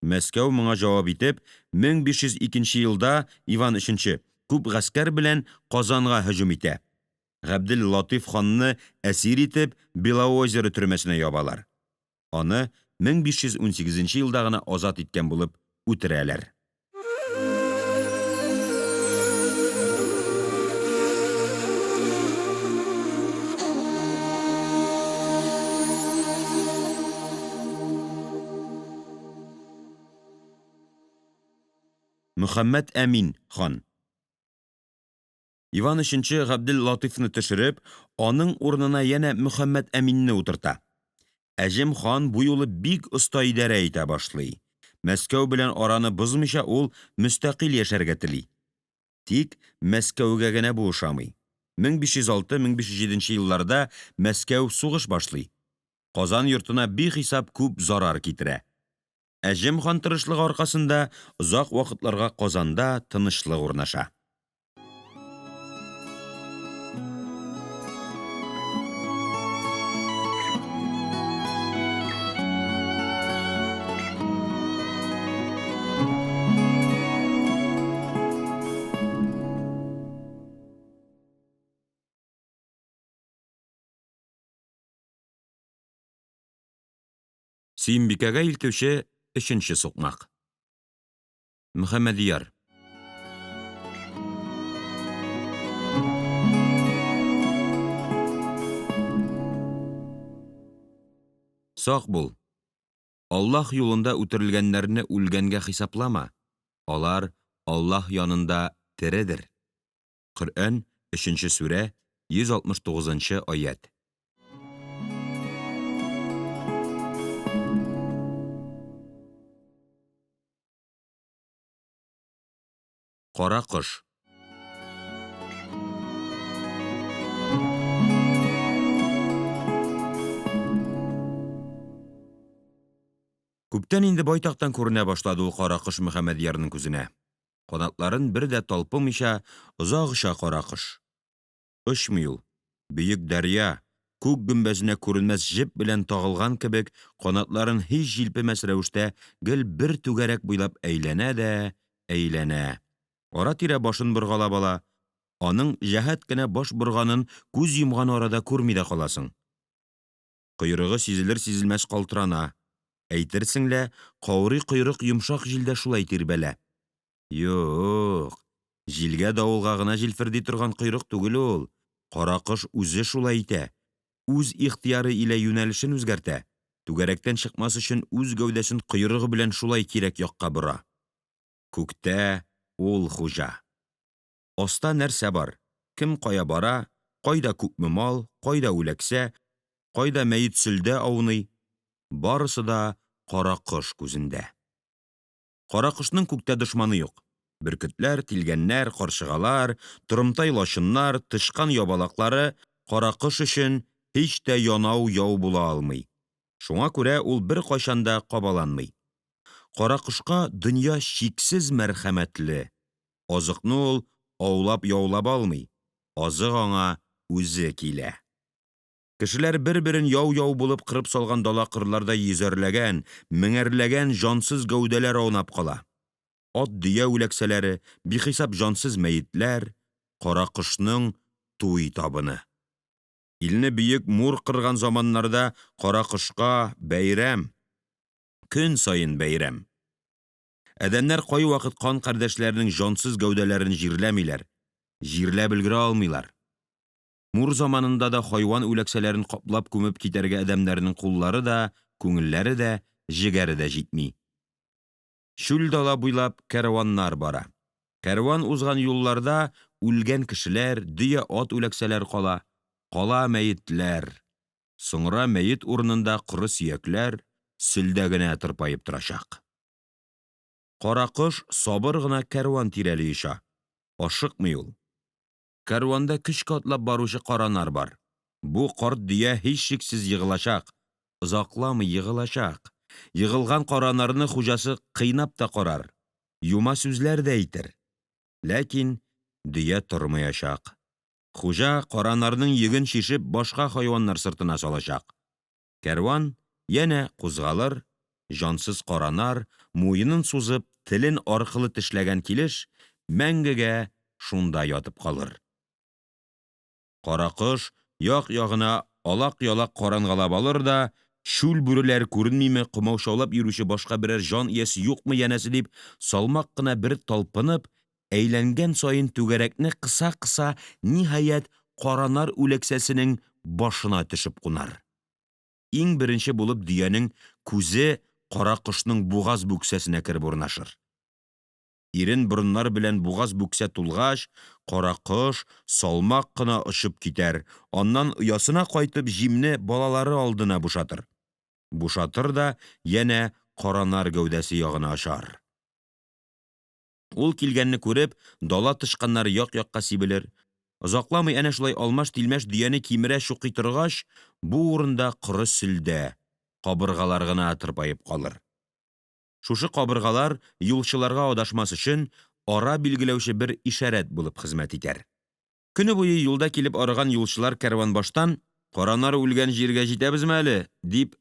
Мәскәү моңа җавап итеп, 1502 елда Иван Өченче күп гаскәр белән Казанга һөҗүм итә. Габделлатыйф ханны әсир итеп Белоозеро төрмәсенә ябалар. Аны 1518 елда гына азат иткән булып үтерәләр. Мөхәммәд Әмин хан. Иван Өченче Габделлатыйфны төшереп, аның урынына янә Мөхәммәд Әминне утырта. Әҗем хан бу юлы бик оста идарә итә башлый. Мәскәү белән араны бозмыйча ул мөстәкыйль яшәргә тели. Тик Мәскәүгә генә бу ошамый. 1506-1507 елларда Мәскәү сугыш башлый. Казан йортына бихисап күп зарар китерә. Әҗем хан тырышлыгы аркасында озак вакытларга Казанда тынычлык урнаша. Сөембикәгә илтүче өченче сукмак. Мөхәммәдияр. Сак бул. Аллаһ юлында үтерелгәннәрне үлгәнгә хисаплама. Алар Аллаһ янында тередер. Коръән, 3 сүрә, 169 аять. Кара кош. Күптән инде байтактан күренә башлады ул кара кош Мөхәммәдьярның күзенә. Канатларын бер дә талпымыйча озак оча кара кош. Очмый ул. Бөек дәрья, күк гөмбәзенә күренмәс җеп белән тагылган кебек, канатларын һич җилпемәс рәвештә гел бер түгәрәк буйлап әйләнә дә әйләнә. Ара-тирә башын боргалап ала. Аның җәһәт кенә баш борганын күз йомган арада күрми дә каласың. Койрыгы сизелер-сизелмәс калтырана. Әйтерсең лә, каурый койрык йомшак җилдә шулай тирбәлә. Юк, җилгә-давылга гына җилферди торган койрык түгел ул. Каракош үзе шулай итә. Үз ихтыяры илә юнәлешен үзгәртә. Түгәрәктән чыкмас өчен үз гәүдәсен койрыгы белән шулай кирәк якка бора. Күктә ул хуҗа. Аста нәрсә бар, кем кая бара, кайда күпме мал, кайда үләксә, кайда мәет-сөлдә ауный барысы да каракош күзендә. Каракошның күктә дошманы юк. Бөркетләр, тилгәннәр, карчыгалар, торымтай лачыннар, тычкан ябалаклары каракош өчен һич тә янау яу була алмый. Шуңа күрә ул беркайчан да кабаланмый. Каракошка дөнья чиксез мәрхәмәтле. Азыкны ул аулап-яулап алмый, азык аңа үзе килә. Кешеләр берберен яу-яу булып кырып салган дала-кырларда йөзәрләгән, меңәрләгән җансыз гәүдәләр аунап кала. Ат-дөя үләксәләре, бихисап җансыз мәетләр, каракошның туй табыны. Илне бөек мур кырган заманнарда каракошка бәйрәм, көн саен бәйрәм. Адәмнәр кайвакыт кан кардәшләренең җансыз гәүдәләрен җирләмиләр, җирләп өлгерә алмыйлар. Мур заманында да хайван үләксәләрен каплап күмеп китәргә адәмнәрнең куллары да, күңелләре дә, җегәре дә җитми. Чүл дала буйлап кәрваннар бара. Кәрван узган юлларда үлгән кешеләр, дөя-ат үләксәләр кала. Кала мәетләр. Соңра мәет урынында коры сөякләр, сөлдә генә тырпаеп торачак. Каракош сабыр гына кәрван тирәли оча. Ашыкмый ул. Кәрванда көчкә атлап баручы каранар бар. Бу карт дөя һичшиксез егылачак. Озакламый егылачак. Егылган каранарны хуҗасы кыйнап та карар, юма сүзләр дә әйтер. Ләкин дөя тормаячак. Хуҗа каранарның йөген чишеп башка хайваннар сыртына салачак. Кәрван янә кузгалыр, җансыз каранар, муенын сузып, телен аркылы тешләгән килеш, мәңгегә шунда ятып калыр. Каракош як-ягына алак-ялак карангалап алыр да, чүл бүреләр күренмиме, комачаулап йөрүче башка берәр җан иясе юкмы янәсе дип, салмак кына бер талпынып, әйләнгән саен түгәрәкне кыса-кыса, ниһаять, каранар үләксәсенең башына төшеп кунар. Иң беренче булып дөянең күзе каракошның бугаз бүксәсенә кереп урнашыр. Ирен борыннар белән бугаз бүксә тулгач, каракош салмак кына очып китәр, аннан оясына кайтып җимне балалары алдына бушатыр. Бушатыр да янә каранар гәүдәсе ягына очар. Ул килгәнне күреп, дала тычканнары як-якка сибелер. Озакламый әнә шулай алмаш-тилмәш дөяне кимерә-чукый торгач, бу урында коры сөлдә, кабыргалар гына тырпаеп калыр. Шушы кабыргалар юлчыларга адашмас өчен ара билгеләүче бер ишарәт булып хезмәт итәр. Көне буе юлда килеп арыган юлчылар кәрванбаштан Каранар үлгән җиргә җитәбезме әле? Дип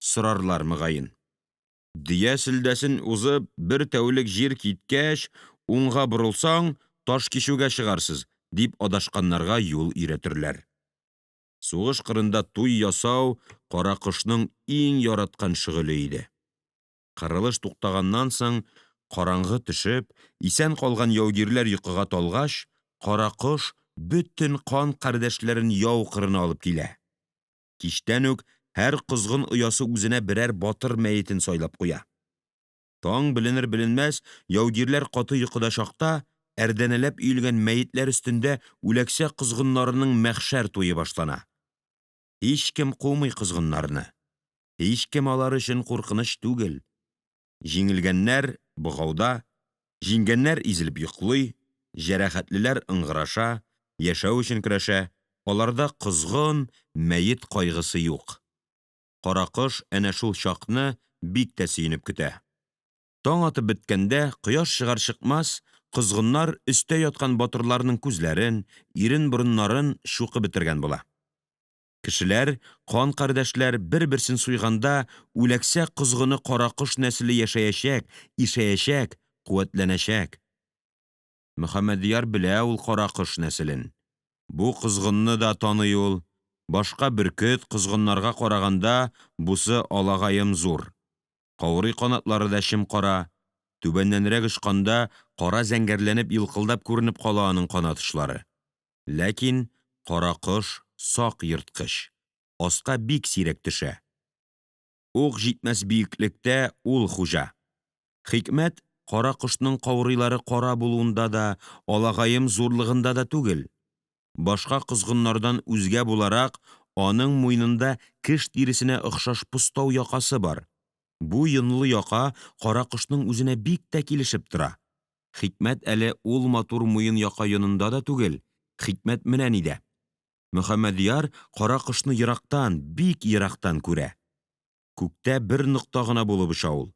сорарлар, мөгаен. Дөя сөлдәсен узып, бер тәүлек җир киткәч, уңга борылсаң, Ташкичүгә чыгарсыз, дип адашканнарга юл өйрәтерләр. Сугыш кырында туй ясау каракошның иң яраткан шөгыле иде. Кырылыш туктаганнан соң, караңгы төшеп, исән калган яугирләр йокыга талгач, каракош бөтен кан кардәшләрен яу кырына алып килә. Кичтән үк һәр козгын оясы үзенә берәр батыр мәетен сайлап куя. Таң беленербеленмәс, яугирләр каты йокыда чакта, әрдәнәләп өелгән мәетләр өстендә үләксә козгыннарының мәхшәр туе башлана. Һичкем кумый козгыннарны, һичкем алар өчен куркыныч түгел. Җиңелгәннәр богауда, җиңгәннәр изелеп йоклый, җәрәхәтлеләр ыңгыраша, яшәү өчен көрәшә, аларда козгын, мәет кайгысы юк. Каракош әнә шул чакны бик тә сөенеп көтә. Таң атып беткәндә, кояш чыгарчыкмас, козгыннар өстә яткан батырларның күзләрен, иренборыннарын чукып бетергән була. Кешеләр, кан кардәшләр берберсен суйганда, үләксә козгыны каракош нәселе яшәячәк, ишәячәк, куәтләнәчәк. Мөхәммәдьяр белә ул каракош нәселен. Бу козгынны да таный ул. Башка бөркет, козгыннарга караганда бусы алагаем зур. Каурый канатлары да чемкара. Түбәннәнрәк очканда каразәңгәрләнеп елкылдап күренеп кала аның канат очлары. Ләкин каракош сак ерткыч, аска бик сирәк төшә. Ук җитмәс биеклектә ул хуҗа. Хикмәт каракошның каурыйлары кара булуында да, алагаем зурлыгында да түгел. Башка козгыннардан үзгә буларак, аның муенында кеш тиресенә охшаш постау якасы бар. Бу йонлы яка каракошның үзенә бик тә килешеп тора. Хикмәт әле ул матур муен яка йонында да түгел, хикмәт менә нидә. Мөхәммәдьяр каракошны ерактан, бик ерактан күрә. Күктә бер нокта гына булып оча ул.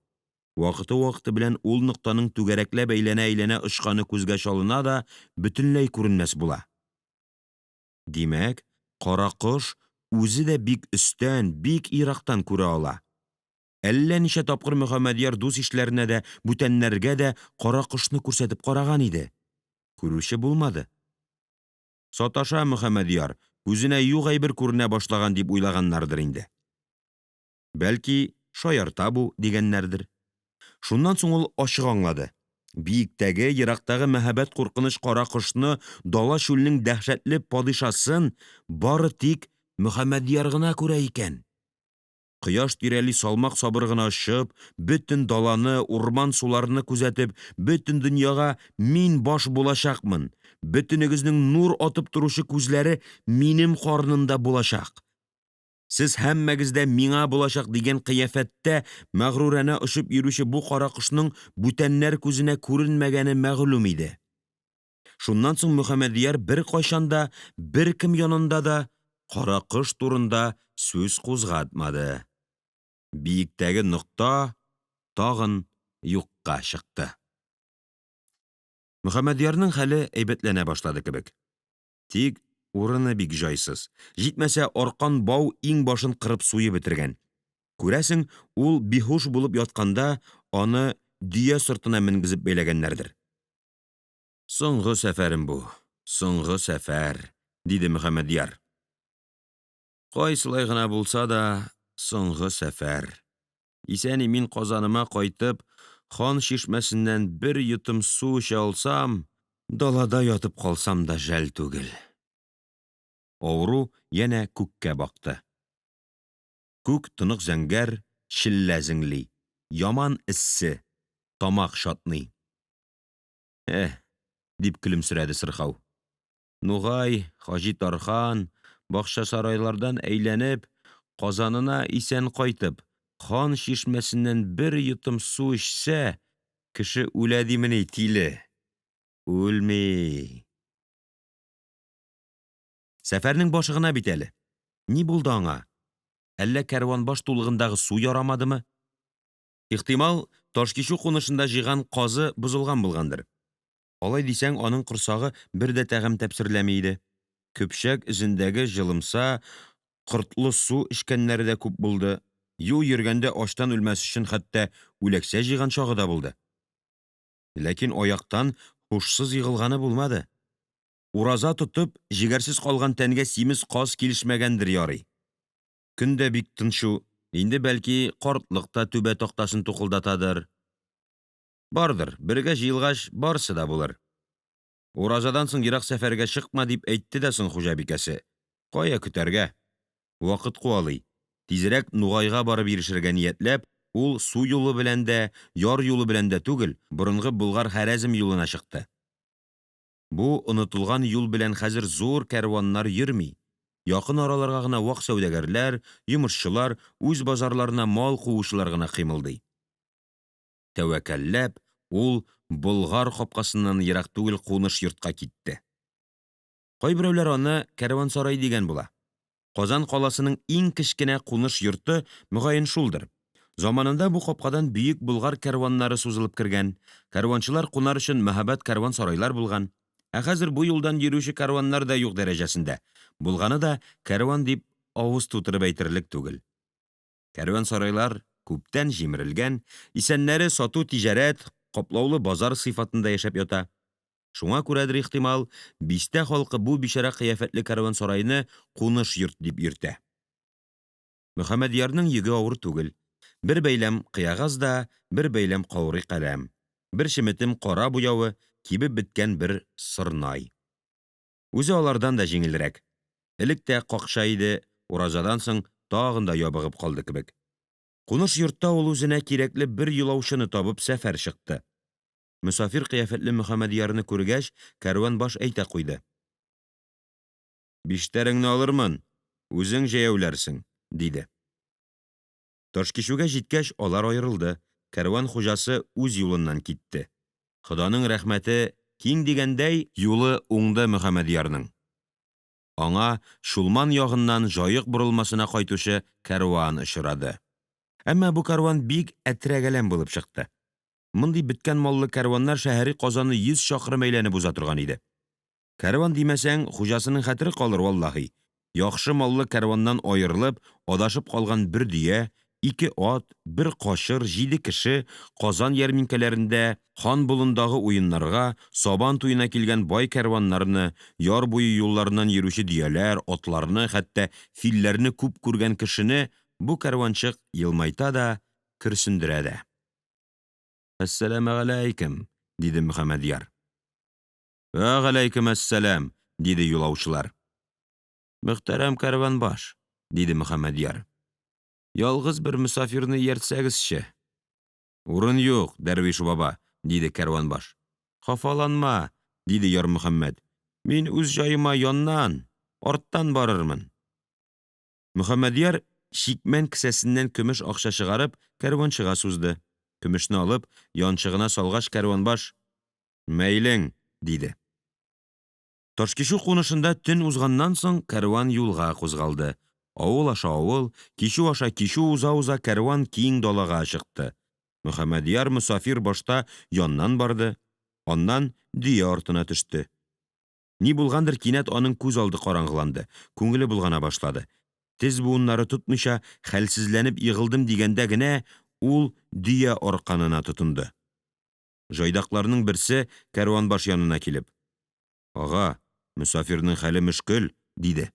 Вакытывакыты белән ул ноктаның түгәрәкләп әйләнәәйләнә очканы күзгә чалына да бөтенләй күренмәс була. Димәк, каракош үзе дә бик өстән, бик ерактан күрә ала. Әллә ничә тапкыр Мөхәммәдьяр дусишләренә дә, бүтәннәргә дә каракошны күрсәтеп караган иде. Күрүче булмады. Саташа Мөхәммәдьяр, күзенә юк әйбер күренә башлаган дип уйлаганнардыр инде. Бәлки, шаярта бу, дигәннәрдер. Шуннан соң ул ачык аңлады биектәге, ерактагы мәһабәт куркыныч каракошны, далачүлнең дәһшәтле падишасын бары тик Мөхәммәдьяр гына күрә икән. Кояш тирәли салмаксабыр гына очып, бөтен даланы, урмансуларны күзәтеп, бөтен дөньяга мин баш булачакмын, бөтенегезнең нур атып торучы күзләре минем карынымда булачак, сез һәммәгез дә миңа булачак дигән кыяфәттә мәгъруранә очып йөрүче бу каракошның бүтәннәр күзенә күренмәгәне мәгълүм иде. Шуннан соң Мөхәммәдьяр беркайчан да, беркем янында да каракош турында сүз кузгатмады. Биектәге нокта тагын юкка чыкты. Мөхәммәдьярның хәле әйбәтләнә башлады кебек. Тик урыны бик җайсыз. Җитмәсә, аркан бау иңбашын кырып суеп бетергән. Күрәсең, ул биһуш булып ятканда аны дөя сыртына менгезеп бәйләгәннәрдер. Соңгы сәфәрем бу, соңгы сәфәр, диде Мөхәммәдьяр. Кайсылай гына булса да, соңгы сәфәр. Исәнимин Казаныма кайтып, хан чишмәсеннән бер йотым су эчә алсам, далада ятып калсам да жәл түгел. Авыру янә күккә бакты. Күк тонык зәңгәр, челлә зеңли, яман эссе, тамак чатный. Эһ, дип көлемсерәде сырхау. Нугай, Хаҗитархан, Бакчасарайлардан әйләнеп, Казанына исән кайтып, хан чишмәсеннән бер йотым су эчсә, кеше үлә димени, тиле! Үлми! Сәфәрнең башы гына бит әле. Ни булды аңа? Әллә кәрванбаш тулыгындагы су ярамадымы? Ихтимал, Ташкичү кунышында җыйган казы бозылган булгандыр. Алай дисәң, аның корсагы бер дә тәгам тәпсерләми иде. Көпчәк эзендәге җылымса, кортлы су эчкәннәре дә күп булды. Юл йөргәндә ачтан үлмәс өчен хәтта үләксә җыйган чагы да булды. Ләкин аяктан һушсыз егылганы булмады. Ураза тотып, җегәрсез калган тәнгә симез каз килешмәгәндер ярый. Көн дә бик тынчу, инде бәлки картлык та түбә тактасын тукылдатадыр. Бардыр, бергә җыелгач, барысы да булыр. Уразадан соң ерак сәфәргә чыкма, дип әйтте дә соң хуҗабикәсе. Кая көтәргә? Вакыт куалый. Тизрәк Нугайга барып ирешергә ниятләп, ул су юлы белән дә, яр юлы белән дә түгел, борынгы Болгар-Хәрәзем юлына чыкты. Бу онытылган юл белән хәзер зур кәрваннар йөрми. Якын араларга гына вак сәүдәгәрләр, йомышчылар, үз базарларына мал куучылар гына кыймылдый. Тәвәккәлләп, ул Болгар капкасыннан ерак түгел куныш йортка китте. Кайберәүләр аны кәрвансарай дигән була. Казан каласының иң кечкенә куныш йорты, мөгаен, шулдыр. Заманында бу капкадан бөек Болгар кәрваннары сузылып кергән, кәрванчылар кунар өчен мәһабәт кәрван-сарайлар булган. Ә хәзер бу юлдан йөрүче кәрваннар да юк дәрәҗәсендә. Булганы да кәрван дип авыз тутырып әйтерлек түгел. Кәрван-сарайлар күптән җимерелгән, исәннәре сату-тиҗарәт, каплаулы базар сыйфатында яшәп ята. Шуңа күрәдер, ихтимал, бистә халкы бу бичара кыяфәтле кәрван-сарайны куныш йорт дип йөртә. Мөхәммәдьярның йөге авыр түгел. Бер бәйләм кыягаз да, бер бәйләм каурый каләм, бер чеметем кара буявы, кибеп беткән бер сорнай. Үзе алардан да җиңелрәк. Элек тә какча иде, уразадан соң тагын да ябыгып калды кебек. Куныш йортта ул үзенә кирәкле бер юлаучыны табып сәфәр чыкты. Мөсафир кыяфәтле Мөхәммәдьярны күргәч, кәрван баш әйтә куйды. Биштәреңне алырмын, үзең җәяүләрсең, диде. Ташкичүгә җиткәч, алар аерылды, кәрван хуҗасы үз юлыннан китте. Ходаның рәхмәте киң дигәндәй, юлы уңды Мөхәммәдьярның. Аңа Чулман ягыннан Җаек борылмасына кайтучы кәрван очрады. Әмма бу кәрван бик әтрәк-әләм булып чыкты. Мондый беткән маллы кәрваннар шәһәри Казанны 100 чакрым әйләнеп уза торган иде. Кәрван димәсәң, хуҗасының хәтере калыр, валлаһи. Яхшы маллы кәрваннан аерылып, адашып калган бер дөя, ике ат, бер качыр, җиде кеше Казан ярминкәләрендә, хан болындагы уеннарга, сабан туена килгән бай кәрваннарны, яр буе юлларыннан йөрүче дөяләр, атларны, хәтта филләрне күп күргән кешене бу кәрванчык елмайта да, көрсендерә дә. Әссәламегаләйкем, диде Мөхәммәдьяр. Вәгаләйкем әссәлам, диде юлаучылар. Мөхтәрәм кәрванбаш, диде Мөхәммәдьяр, ялгыз бер мосафирны ияртсәгезче. Урын юк, дәрвиш баба, диде кәрванбаш. Хафаланма, диде Ярмөхәммәт, мин үз җаема яннан, арттан барырмын. Мөхәммәдьяр чикмән кесәсеннән көмеш акча чыгарып, кәрванчыга сузды. Көмешне алып, янчыгына салгач, кәрванбаш Мәйлең, диде. Ташкичү кунышында төн узганнан соң, кәрван юлга кузгалды. Авыл аша авыл, кичү аша кичү уза-уза кәрван киң далага чыкты. Мөхәммәдьяр мосафир башта яннан барды, аннан дөя артына төште. Ни булгандыр, кинәт аның күз алды караңгыланды, күңеле болгана башлады. Тез буыннары тотмыйча, хәлсезләнеп егылдым дигәндә генә, ул дөя арканына тотынды. Җайдакларның берсе кәрванбаш янына килеп Ага, мосафирның хәле мөшкел, диде.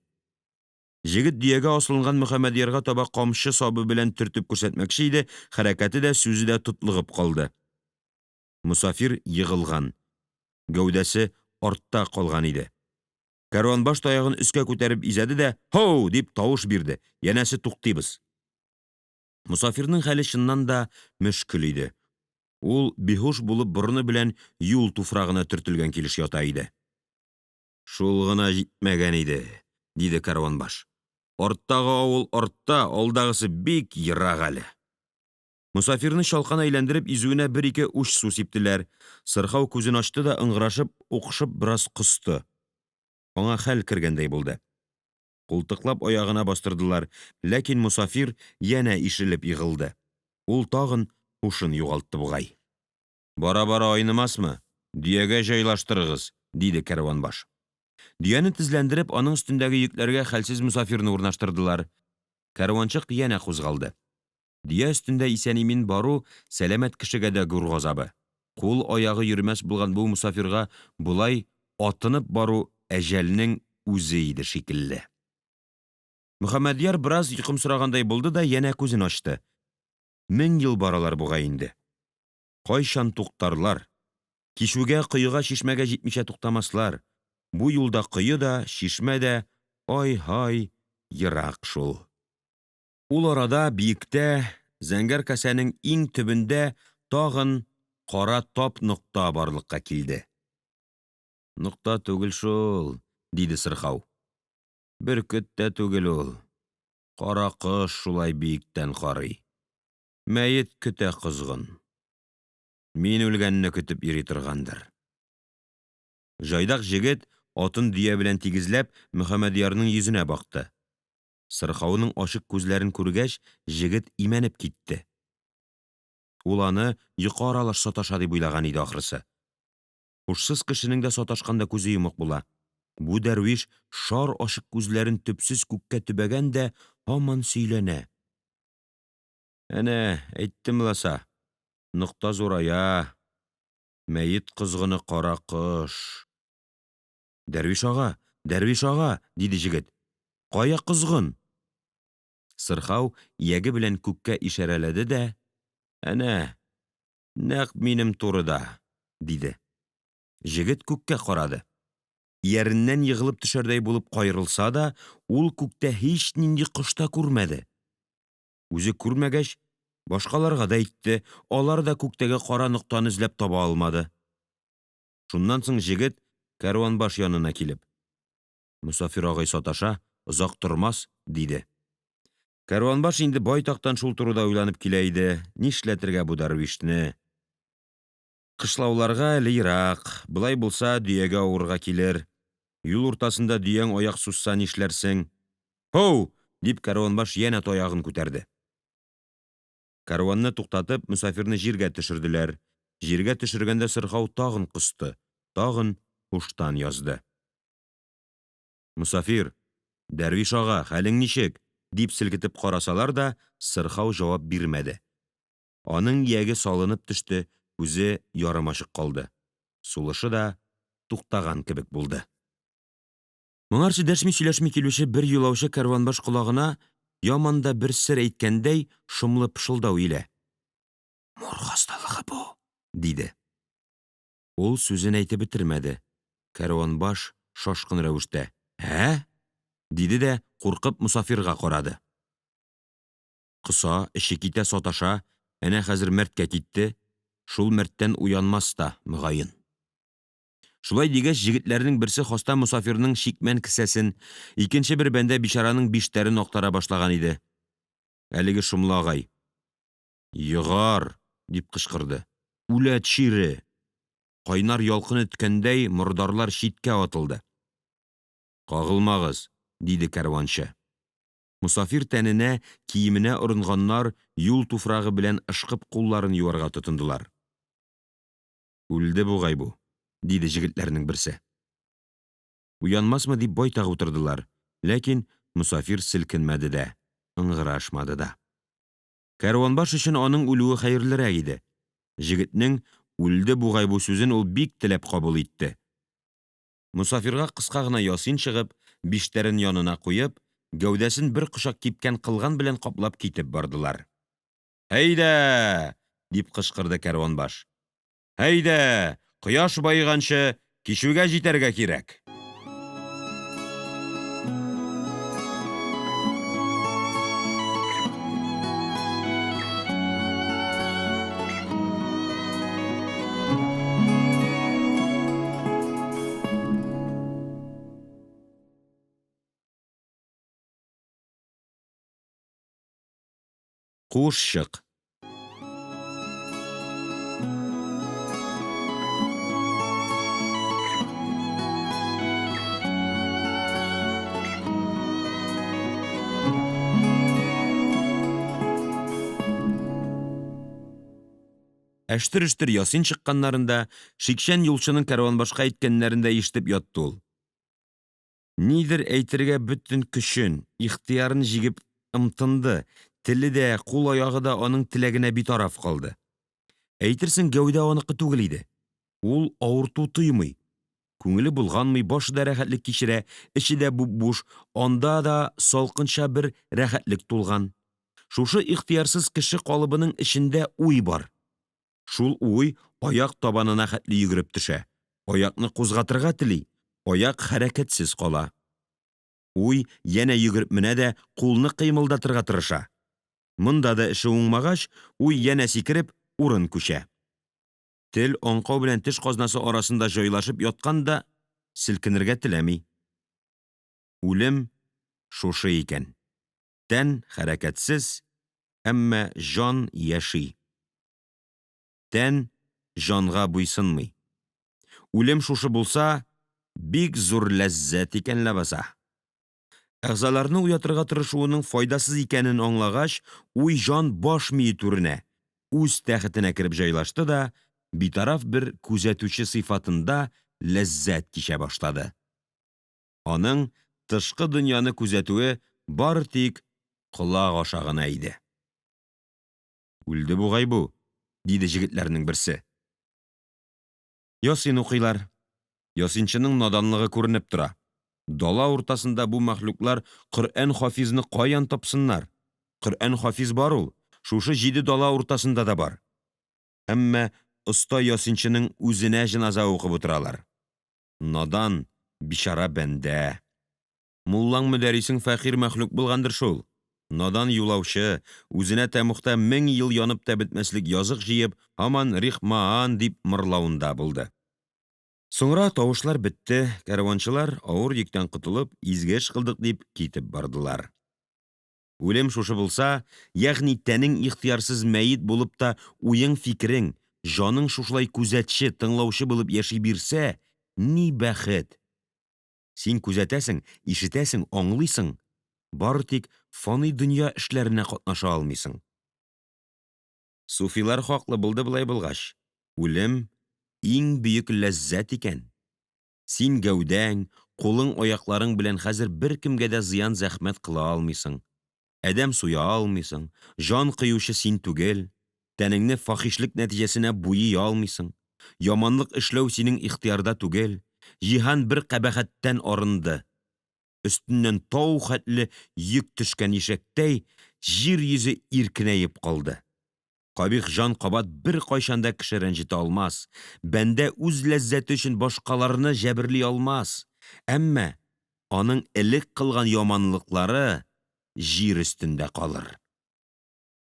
Җегет дөягә асылынган Мөхәммәдьярга таба камчы сабы белән төртеп күрсәтмәкче иде, хәрәкәте дә, сүзе дә тотлыгып калды. Мосафир егылган, гәүдәсе артта калган иде. Кәрванбаш таягын өскә күтәреп изәде дә Һоу! дип тавыш бирде, янәсе туктыйбыз. Мосафирның хәле чыннан да мөшкел иде. Ул биһуш булып борыны белән юл туфрагына төртелгән килеш ята иде. Шул гына җитмәгән иде, диде кәрванбаш. Арттагы авыл артта, алдагысы бик ерак әле. Мосафирны чалкан әйләндереп изүенә бер-ике уч су сиптеләр. Сырхау күзен ачты да ыңгырашып, укшып бераз косты. Аңа хәл кергәндәй булды. Култыклап аягына бастырдылар, ләкин мосафир янә ишелеп егылды. Ул тагын һушын югалтты бугай. Барабара айнымасмы, дөягә җайлаштырыгыз, диде кәрванбаш. Дөяне тезләндереп, аның өстендәге йөкләргә хәлсез мосафирны урнаштырдылар. Кәрванчык янә кузгалды. Дөя өстендә исәнимин бару сәламәт кешегә дә гүр газабы. Кул-аягы йөрмәс булган бу мосафирга болай атынып бару әҗәлнең үзе иде шикелле. Мөхәммәдьяр бераз йокымсырагандай булды да янә күзен ачты. 1000 ел баралар бугай инде. Кайчан туктарлар? Кичүгә, коега, чишмәгә җитмичә туктамаслар. Бу юлда кое да, чишмә дә, айһай, ерак шул. Ул арада биектә, зәңгәр касәнең иң төбендә тагын кара тап нокта барлыкка килде. Нокта түгел шул, диде сырхау. Бөркет тә түгел ул. Каракош шулай биектән карый. Мәет көтә козгын. Мин үлгәнне көтеп йөри торгандыр. Җайдак җегет, атын дөя белән тигезләп, Мөхәммәдьярның йөзенә бакты. Сырхауның ачык күзләрен күргәч, җегет имәнеп китте. Ул аны йокы аралаш саташа дип уйлаган иде ахрысы. Һушсыз кешенең дә саташканда күзе йомык була. Бу дәрвиш шар ачык күзләрен төпсез күккә төбәгән дә һаман сөйләнә. Әнә, әйттем ласа, нокта зурая, мәет козгыны кара кош. Дәрвиш ага, дәрвиш ага, диде җегет. Кая козгын? Сырхау ияге белән күккә ишарәләде дә, әнә, нәкъ минем турыда, диде. Җегет күккә карады. Ияреннән егылып төшәрдәй булып каерылса да, ул күктә һичнинди кош та күрмәде. Үзе күрмәгәч, башкаларга да әйтте, алар да күктәге кара ноктаны эзләп таба алмады. Шуннан соң җегет кәрванбаш янына килеп, Мосафир агай саташа, озак тормас, диде. Кәрванбаш инде байтактан шул турыда уйланып килә иде, нишләтергә бу дәрвишне? Кышлауларга әле ерак, болай булса, дөягә авырга килер. Юл уртасында дөяң аяк сузса нишләрсең? Һоу! Дип кәрванбаш янә таягын күтәрде. Кәрванны туктатып, мосафирны җиргә төшерделәр. Җиргә төшергәндә сырхау тагын косты, тагын һуштан язды. Мосафир, дәрвиш ага, хәлең ничек? Дип селкетеп карасалар да, сырхау җавап бирмәде. Аның ияге салынып төште, күзе ярым ачык калды. Сулышы да туктаган кебек булды. Моңарчы дәшми-сөйләшми килүче бер юлаучы кәрванбаш колагына яман да бер сер әйткәндәй шомлы пышылдау илә. Мур хасталыгы бу, диде. Ул сүзен әйтеп бетермәде. Кәрванбаш шашкын рәвештә Ә? Диде дә куркып мосафирга карады. Коса, эче китә, саташа, әнә хәзер мәрткә китте. Шул мәрттән уянмас та, мөгаен. Шулай дигәч, җегетләрнең берсе хаста мосафирның чикмән кесәсен, икенче бер бәндә бичараның биштәрен актара башлаган иде. Әлеге шомлы агай Егар! Дип кычкырды. Үләт чире! Кайнар ялкын өткәндәй, мордарлар читкә атылды. Кагылмагыз! Диде кәрванчы. Мосафир тәненә, киеменә орынганнар юл туфрагы белән ышкып кулларын юарга тотындылар. Үлде бугай бу, диде җегетләрнең берсе. Уянмасмы дип байтак утырдылар, ләкин мосафир селкенмәде дә, ыңгырашмады да. Кәрванбаш өчен аның үлүе хәерлерәк иде. Җегетнең үлде бугай бу сүзен ул бик теләп кабул итте. Мосафирга кыска гына ясин чыгып, биштәрен янына куеп, гәүдәсен бер кочак кипкән кылган белән каплап китеп бардылар. Әйдә! Дип кычкырды кәрванбаш. Әйдә, кояш баеганчы, кичүгә җитәргә кирәк. Куышчык. Әштер-өштер ясин чыкканнарын да, шикчән юлчының кәрванбашка әйткәннәрен дә ишетеп ятты ул. Нидер әйтергә бөтен көчен, ихтыярын җигеп ымтынды, теле дә, кулаягы да аның теләгенә битараф калды. Әйтерсең, гәүдә аныкы түгел иде. Ул авырту тоймый. Күңеле болганмый, башы да рәхәтлек кичерә, эче дә буп-буш, анда да салкынча бер рәхәтлек тулган. Шушы ихтыярсыз кеше калыбының эчендә уй бар. Шул уй аяк табанына хәтле йөгереп төшә, аякны кузгатырга тели, аяк хәрәкәтсез кала. Уй янә йөгереп менә дә кулны кыймылдатырга тырыша. Монда да эше уңмагач, уй янә сикереп, урын күчә. Тел аңкау белән теш казнасы арасында җайлашып яткан да селкенергә теләми. Үлем шушы икән. Тән хәрәкәтсез, әмма җан яши. Тән җанга буйсынмый. Үлем шушы булса, бик зур ләззәт икән ләбаса! Әгъзаларны уятырга тырышуының файдасыз икәнен аңлагач, уй җан баш мие түренә, үз тәхетенә кереп җайлашты да, битараф бер күзәтүче сыйфатында ләззәт кичә башлады. Аның тышкы дөньяны күзәтүе бары тик колак аша гына иде. Үлде бугай бу, диде җегетләрнең берсе. Ясин укыйлар. Ясинчының наданлыгы күренеп тора. Дала уртасында бу мәхлуклар Коръән-хафизны каян тапсыннар? Коръән-хафиз бар ул, шушы җиде дала уртасында да бар. Әмма оста ясинчының үзенә җеназа укып утыралар. Надан, бичара бәндә. Муллаң мөдәррисең фәкыйрь мәхлук булгандыр шул. Надан юлаучы, үзенә тәмугта 1000 ел янып та бетмәслек язык җыеп, һаман рихмаан дип мырлавында булды. Соңра тавышлар бетте, кәрванчылар, авыр йөктән котылып, изге эш кылдык дип, китеп бардылар. Үлем шушы булса, ягъни тәнең ихтыярсыз мәет булып та уең-фикерең, җаның шушылай күзәтче, тыңлаучы булып яши бирсә, ни бәхет! Син күзәтәсең, ишетәсең, аңлыйсың, бары тик фани дөнья эшләренә катнаша алмыйсың. Суфилар хаклы булды болай булгач, үлем иң бөек ләззәт икән. Син гәүдәң, кулың-аякларың белән хәзер беркемгә дә зыян-зәхмәт кыла алмыйсың. Адәм суя алмыйсың, җан кыючы син түгел, тәнеңне фахишлек нәтиҗәсенә буйый алмыйсың, яманлык эшләү синең ихтыярда түгел, җиһан бер кабахәттән арынды. Өстеннән тау хәтле йөк төшкән ишәктәй, җир йөзе иркенәеп калды. Кабих җан кабат беркайчан да кеше рәнҗетә алмас, бәндә үз ләззәте өчен башкаларны җәберли алмас. Әмма аның элек кылган яманлыклары җир өстендә калыр.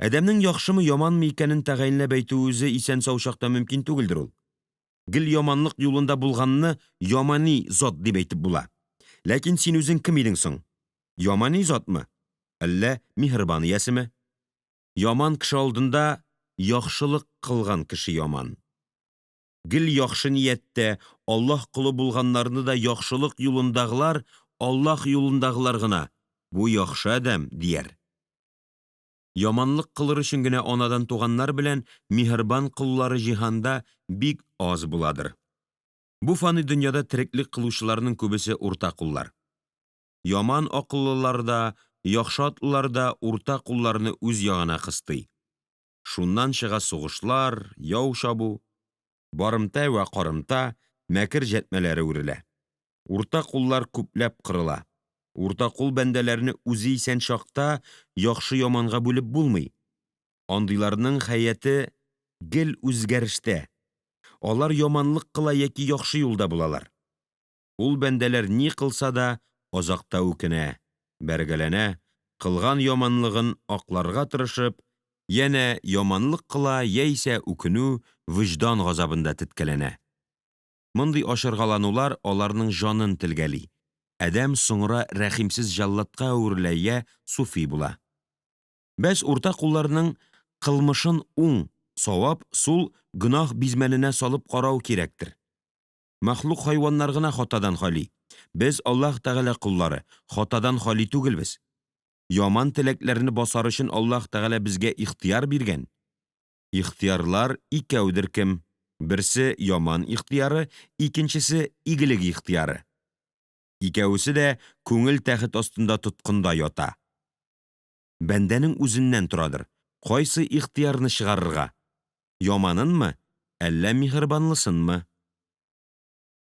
Адәмнең яхшымы, яманмы икәнен тәгаенләп әйтү үзе исән-сау чакта мөмкин түгелдер ул. Гел яманлык юлында булганны ямани зат дип әйтеп була. Ләкин син үзең кем идең соң? Ямани затмы? Әллә миһербан иясеме? Яман кеше алдында яхшылык кылган кеше яман. Гел яхшы нияттә Аллаһ колы булганнарны да яхшылык юлындагылар Аллаһ юлындагылар гына, бу яхшы адәм, дияр. Яманлык кылыр өчен генә анадан туганнар белән миһербан коллары җиһанда бик аз буладыр. Бу фани дөньяда тереклек кылучыларның күбесе урта куллар. Яман акыллылар да, яхшы атлылар да урта кулларны үз ягына кыстый. Шуннан чыга сугышлар, яу чабу, барымта вә карымта, мәкер җәтмәләре үрелә. Урта куллар күпләп кырыла. Урта кул бәндәләрне үзе исән чакта яхшы яманга бүлеп булмый. Андыйларның хәяте гел үзгәрештә. Алар яманлык кыла яки яхшы юлда булалар. Ул бәндәләр ни кылса да азакта үкенә, бәргәләнә, кылган яманлыгын акларга тырышып, янә яманлык кыла яисә үкенү, вөҗдан газабында теткәләнә. Мондый ачыргаланулар аларның җанын телгәли. Адәм соңра рәхимсез җәлладка әверелә йә суфи була. Бәс урта кулларның кылмышын уң, савап, сул гөнаһ бизмәненә салып карау кирәктер. Мәхлук хайваннар гына хатадан хали. Без Аллаһ Тәгалә коллары, хатадан хали түгелбез. Яман теләкләрне басар өчен Аллаһ Тәгалә безгә ихтыяр биргән. Ихтыярлар икәүдер кем, берсе яман ихтыяры, икенчесе игелек ихтыяры. Икәвесе дә күңел тәхете астында тоткында ята. Бәндәнең үзеннән торадыр, кайсы ихтыярны чыгарырга яманынмы, әллә миһербанлысынмы?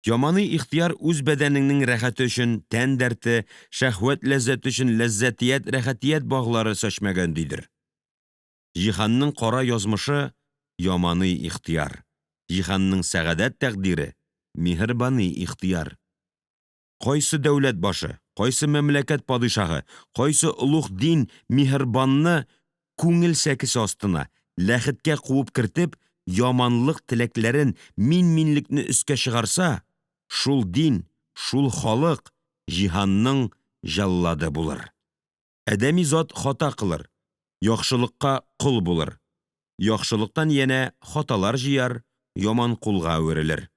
Ямани ихтыяр үз бәдәнеңнең рәхәте өчен, тән дәрте, шәһвәт ләззәте өчен ләззәтият-рәхәтият баглары сәчмәгә өндидер. Җиһанның кара язмышы ямани ихтыяр, җиһанның сәгадәт тәкъдире миһербани ихтыяр. Кайсы дәүләт башы, кайсы мәмләкәт падишаһы, кайсы олуг дин миһербанны күңел сәкесе астына, ләхеткә куып кертеп, яманлык теләкләрен, минминлекне өскә чыгарса, шул дин, шул халык җиһанның җәллады булыр. Адәми зат хата кылыр, яхшылыкка кол булыр, яхшылыктан янә хаталар җыяр, яман кулга әверелер.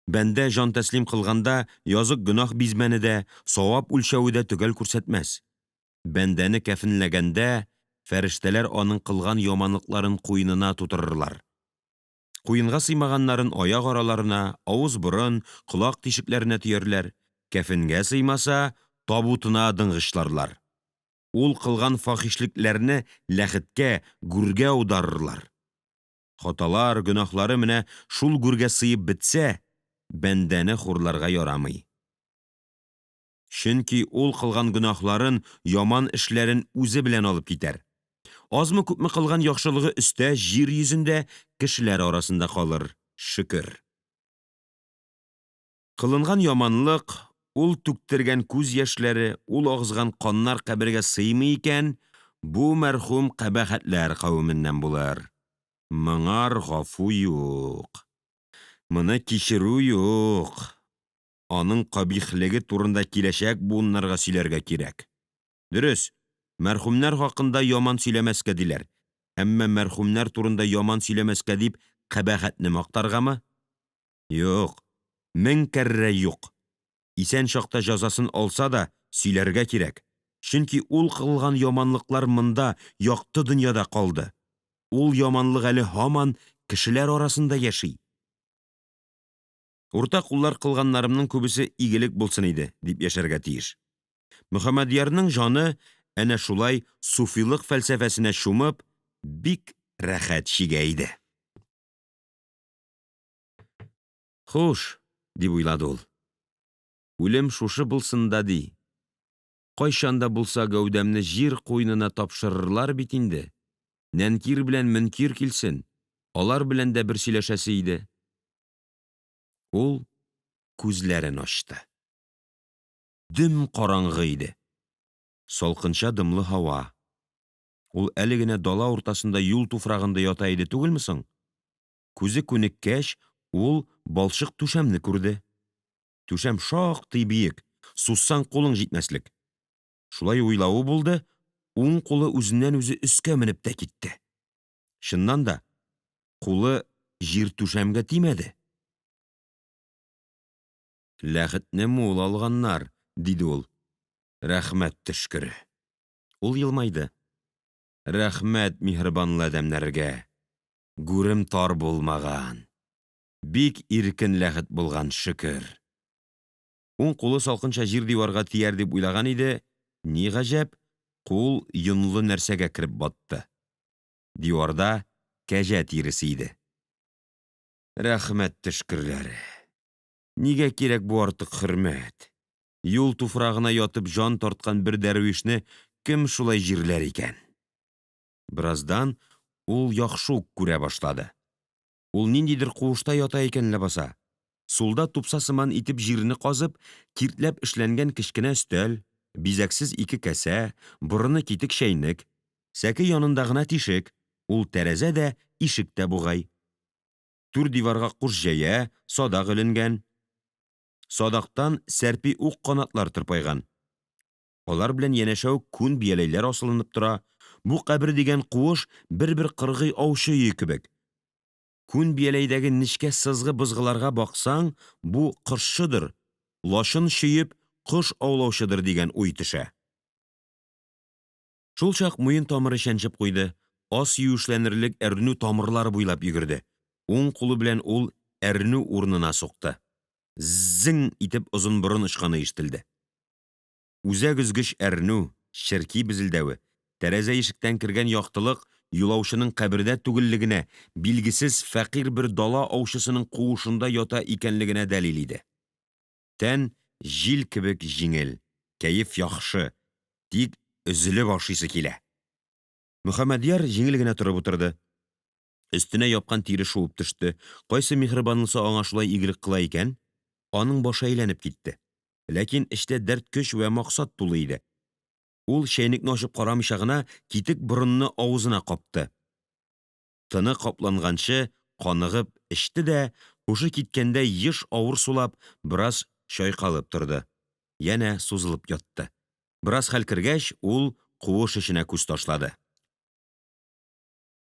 Бәндә җан тәслим кылганда язык гөнаһ бизмәне дә, савап үлчәве дә төгәл күрсәтмәс. Бәндәне кәфенләгәндә, фәрештәләр аның кылган яманлыкларын куенына тутырырлар. Куенга сыймаганнарын аяк араларына, авыз-борын, колак тишекләренә төярләр, кәфенгә сыймаса, табутына дыңгычларлар. Ул кылган фахишлекләрне ләхеткә, гүргә аударырлар. Хаталар, гөнаһлары менә шул гүргә сыеп бетсә, бәндәне хурларга ярамый. Чөнки ул кылган гөнаһларын, яман эшләрен үзе белән алып китәр. Азмы-күпме кылган яхшылыгы өстә, җир йөзендә, кешеләр арасында калыр, шөкер. Кылынган яманлык, ул түктергән күз яшьләре, ул агызган каннар кабергә сыймый икән, бу мәрхүм кабахәтләр кавеменнән булыр. Моңар гафу юк. Моны кичерү юк. Аның кабихлеге турында киләчәк буыннарга сөйләргә кирәк. Дөрес, мәрхүмнәр хакында яман сөйләмәскә диләр. Әмма мәрхүмнәр турында яман сөйләмәскә дип кабахәтне мактаргамы? Юк, мең кәррә юк. Исән чакта җәзасын алса да сөйләргә кирәк. Чөнки ул кылган яманлыклар монда, якты дөньяда калды. Ул яманлык әле һаман кешеләр арасында яши. Урта куллар кылганнарымның күбесе игелек булсын иде, дип яшәргә тиеш. Мөхәммәдьярның җаны әнә шулай суфилык фәлсәфәсенә чумып, бик рәхәт чигә иде. Хуш, дип уйлады ул, үлем шушы булсын да ди, кайчан да булса гәүдәмне җир куенына тапшырырлар бит инде. Нәнкир белән Мөнкир килсен, алар белән дә бер сөйләшәсе иде. Ул күзләрен ачты. Дөм караңгы иде. Салкынча дымлы һава. Ул әле генә дала уртасында юл туфрагында ята иде түгелме соң? Күзе күнеккәч, ул балчык түшәмне күрде. Түшәм шактый биек, сузсаң кулың җитмәслек. Шулай уйлавы булды, уң кулы үзеннәнүзе өскә менеп тә китте. Чыннан да, кулы җир түшәмгә тимәде. Ләхетне мул алганнар, диде ул. Рәхмәт төшкере. Ул елмайды. Рәхмәт миһербанлы адәмнәргә. Гүрем тар булмаган. Бик иркен ләхет булган, шөкер. Уң кулы салкынча җир диварга тияр дип уйлаган иде, ни гаҗәп, кул йонлы нәрсәгә кереп батты. Диварда кәҗә тиресе иде. Рәхмәт төшкерләре. Нигә кирәк бу артык хөрмәт? Юл туфрагына ятып җан тарткан бер дәрвишне кем шулай җирләр икән? Бераздан ул яхшы ук күрә башлады. Ул ниндидер куышта ята икән ләбаса. Сулда тупса сыман итеп җирне казып, киртләп эшләнгән кечкенә өстәл, бизәксез ике касә, борыны китек чәйнек. Сәке янында гына тишек, ул тәрәзә дә, ишек тә бугай. Түр диварга куш җәя, садак эленгән. Садактан сәрпи ук канатлар тырпайган. Алар белән янәшә үк күн бияләйләр асылынып тора. Бу кабер дигән куыш бербер кыргый аучы өе кебек. Күн бияләйдәге нечкә сызгы-бызгыларга баксаң, бу кошчыдыр, лачын чөеп, кош аулаучыдыр дигән уй төшә. Шулчак муен тамыры чәнчеп куйды. аз юешләнерлек әрнү тамырлары буйлап йөгерде. Уң кулы белән ул әрнү урынына сукты. Зең итеп озын борын очканы ишетелде. Үзәк өзгеч әрнү, черки безелдәве, тәрәзә-ишектән кергән яктылык юлаучының кабердә түгеллегенә, билгесез фәкыйрь бер дала аучысының куышында ята икәнлегенә дәлил иде. Тән җил кебек җиңел, кәеф яхшы, тик өзелеп ашыйсы килә. Мөхәммәдьяр җиңел генә торып утырды. Өстенә япкан тире шуып төште. Кайсы миһербанлысы аңа шулай игелек кыла икән? Аның башы әйләнеп китте. Ләкин эчтә дәрт көч вә максат тулы иде. Ул чәйнекне ачып карамыйча гына китек борынны авызына капты. Тыны капланганчы каныгып эчте дә, һушы киткәндәй еш авыр сулап, бераз чайкалып торды. Янә сузылып ятты. Бераз хәл кергәч, ул куыш эченә күз ташлады.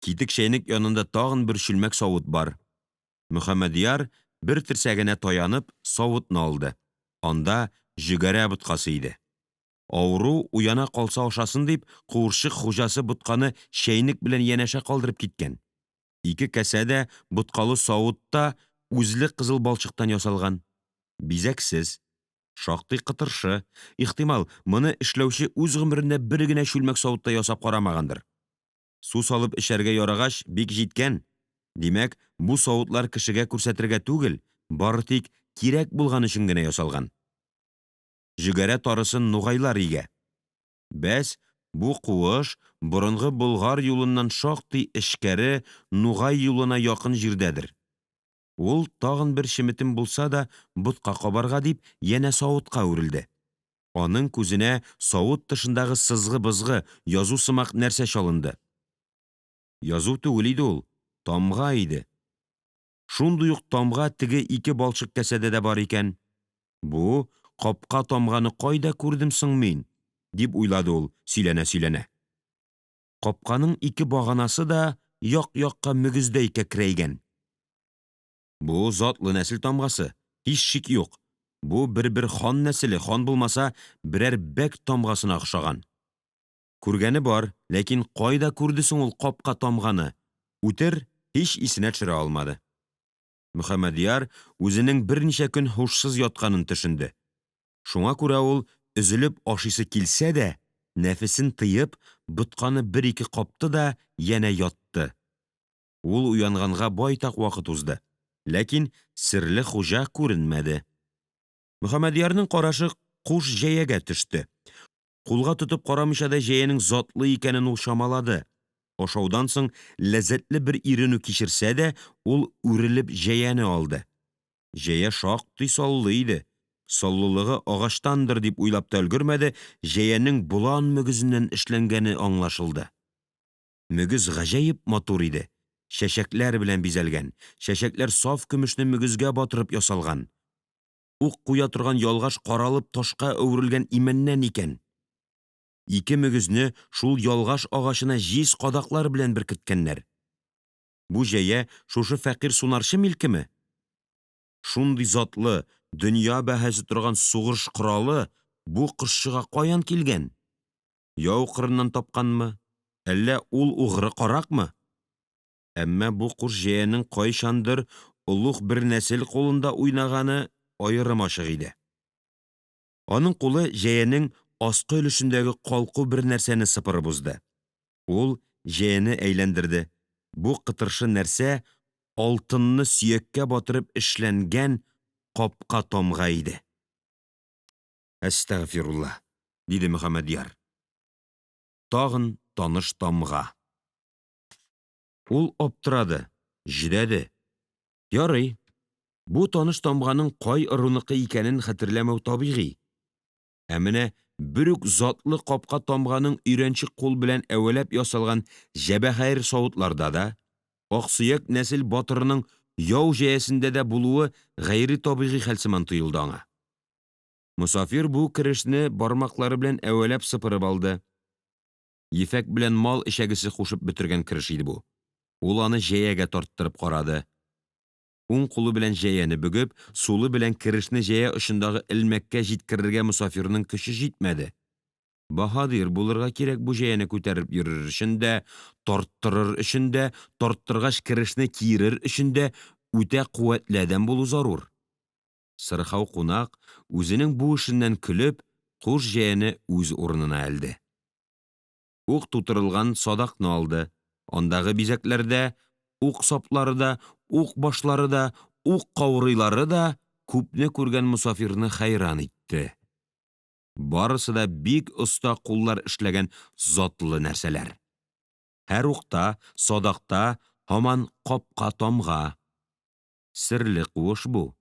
Китек чәйнек янында тагын бер чүлмәк савыт бар. Мөхәммәдьяр бер терсәгенә таянып савытны алды. Анда җөгәрә боткасы иде. Авыру уяна калса ашасын дип, куышчык хуҗасы ботканы чәйнек белән янәшә калдырып киткән. Ике касә дә, боткалы савыт та үзле кызыл балчыктан ясалган. Бизәксез. Шактый кытыршы. Ихтимал, моны эшләүче үз гомерендә бер генә чүлмәк савыт та ясап карамагандыр. Су салып эчәргә ярагач, бик җиткән. Димәк, бу савытлар кешегә күрсәтергә түгел, бары тик кирәк булган өчен генә ясалган. Җөгәрә тарысын нугайлар игә. Бәс, бу куыш борынгы Болгар юлыннан шактый эчкәре Нугай юлына якын җирдәдер. Ул тагын бер чеметем булса да ботка кабарга дип янә савытка үрелде. Аның күзенә савыт тышындагы сызгы-бызгы, язу сымак нәрсә чалынды. Язу түгел иде ул, тамга иде. Шундый ук тамга теге ике балчык касәдә дә бар икән. Бу капка тамганы кайда күрдем соң мин? дип уйлады ул, сөйләнәсөйләнә. Капканың ике баганасы да як-якка мөгездәй кәкрәйгән. Бу затлы нәсел тамгасы, һич шик юк. Бу бербер хан нәселе, хан булмаса, берәр бәк тамгасына охшаган. Күргәне бар, ләкин кайда күрде соң ул капка тамганы? Үтер һич исенә төшерә алмады. Мөхәммәдьяр үзенең берничә көн һушсыз ятканын төшенде. Шуңа күрә ул, өзелеп ашыйсы килсә дә, нәфесен тыеп, ботканы берике капты да янә ятты. Ул уянганга байтак вакыт узды, ләкин серле хуҗа күренмәде. Мөхәммәдьярның карашы куш җәягә төште. Кулга тотып карамыйча да җәянең затлы икәнен ул чамалады. Ашаудан соң ләззәтле бер иренү кичерсә дә, ул үрелеп җәяне алды. Җәя шактый саллы иде. Саллылыгы агачтандыр дип уйлап та өлгермәде, җәянең болан мөгезеннән эшләнгәне аңлашылды. Мөгез гаҗәеп матур иде. Чәчәкләр белән бизәлгән, чәчәкләр саф көмешне мөгезгә батырып ясалган. Ук куя торган ялгаш каралып ташка әверелгән имәннән икән. Ике мөгезне шул ялгаш агачына җиз кадаклар белән беркеткәннәр. Бу җәя шушы фәкыйрь сунарчы милкеме? Шундый затлы, дөнья бәһасе торган сугыш коралы бу кошчыга каян килгән? Яу кырыннан тапканмы? Әллә ул угры каракмы? Әмма бу куш җәянең кайчандыр олуг бер нәсел кулында уйнаганы аерым ачык иде. Аның кулы җәянең аскы өлешендәге калку бер нәрсәне сыпырып узды. Ул җәяне әйләндерде. Бу кытыршы нәрсә алтынны сөяккә батырып эшләнгән капка тамга иде. Әстәгъфирулла, диде Мөхәммәдьяр. Тагын таныш тамга. Ул аптырады, җөдәде. Ярый, бу таныш тамганың кай ыруныкы икәнен хәтерләмәү табигый. Ә менә бер үк затлы капка тамганың өйрәнчек кул белән әвәләп ясалган җәбәһәер савытларда да, аксөяк нәсел батырының яу җәясендә дә булуы гайре табигый хәл сыман тоелды аңа. Мосафир бу керешне бармаклары белән әвәләп сыпырып алды. Ефәк белән мал эчәгесе кушып бөтергән кереш иде бу. Ул аны җәягә тарттырып карады. Уң кулы белән җәяне бөгеп, сулы белән керешне җәя очындагы элмәккә җиткерергә мосафирның көче җитмәде. Баһадир булырга кирәк бу җәяне күтәреп йөрер өчен дә, тарттырыр өчен дә, тарттыргач керешне киерер өчен дә үтә куәтле адәм булу зарур. Сырхау кунак, үзенең бу эшеннән көлеп, куш җәяне үз урынына элде. Ук тутырылган садакны алды. Андагы бизәкләр дә, ук саплары да, ук башлары да, ук каурыйлары да күпне күргән мосафирны хәйран итте. Барысы да бик оста куллар эшләгән затлы нәрсәләр. Һәр укта, садакта һаман капка-тамга. Серле куыш бу.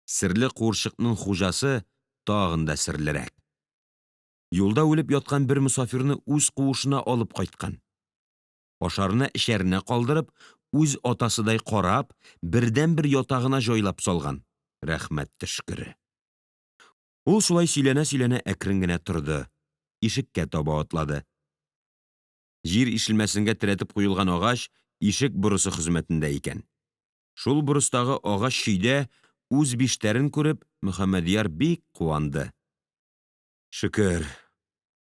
Серле куышчыкның хуҗасы тагын да серлерәк. Юлда үлеп яткан бер мосафирны үз куышына алып кайткан. Ашарына-эчәренә калдырып, үз атасыдай карап, бердәнбер ятагына җайлап салган. Рәхмәт төшкере. Ул шулай сөйләнә-сөйләнә әкрен генә торды, ишеккә таба атлады. Җир ишелмәсенгә терәтеп куелган агач ишек борысы хезмәтендә икән. Шул борыстагы агач чөйдә үз биштәрен күреп, Мөхәммәдьяр бик куанды. Шөкер,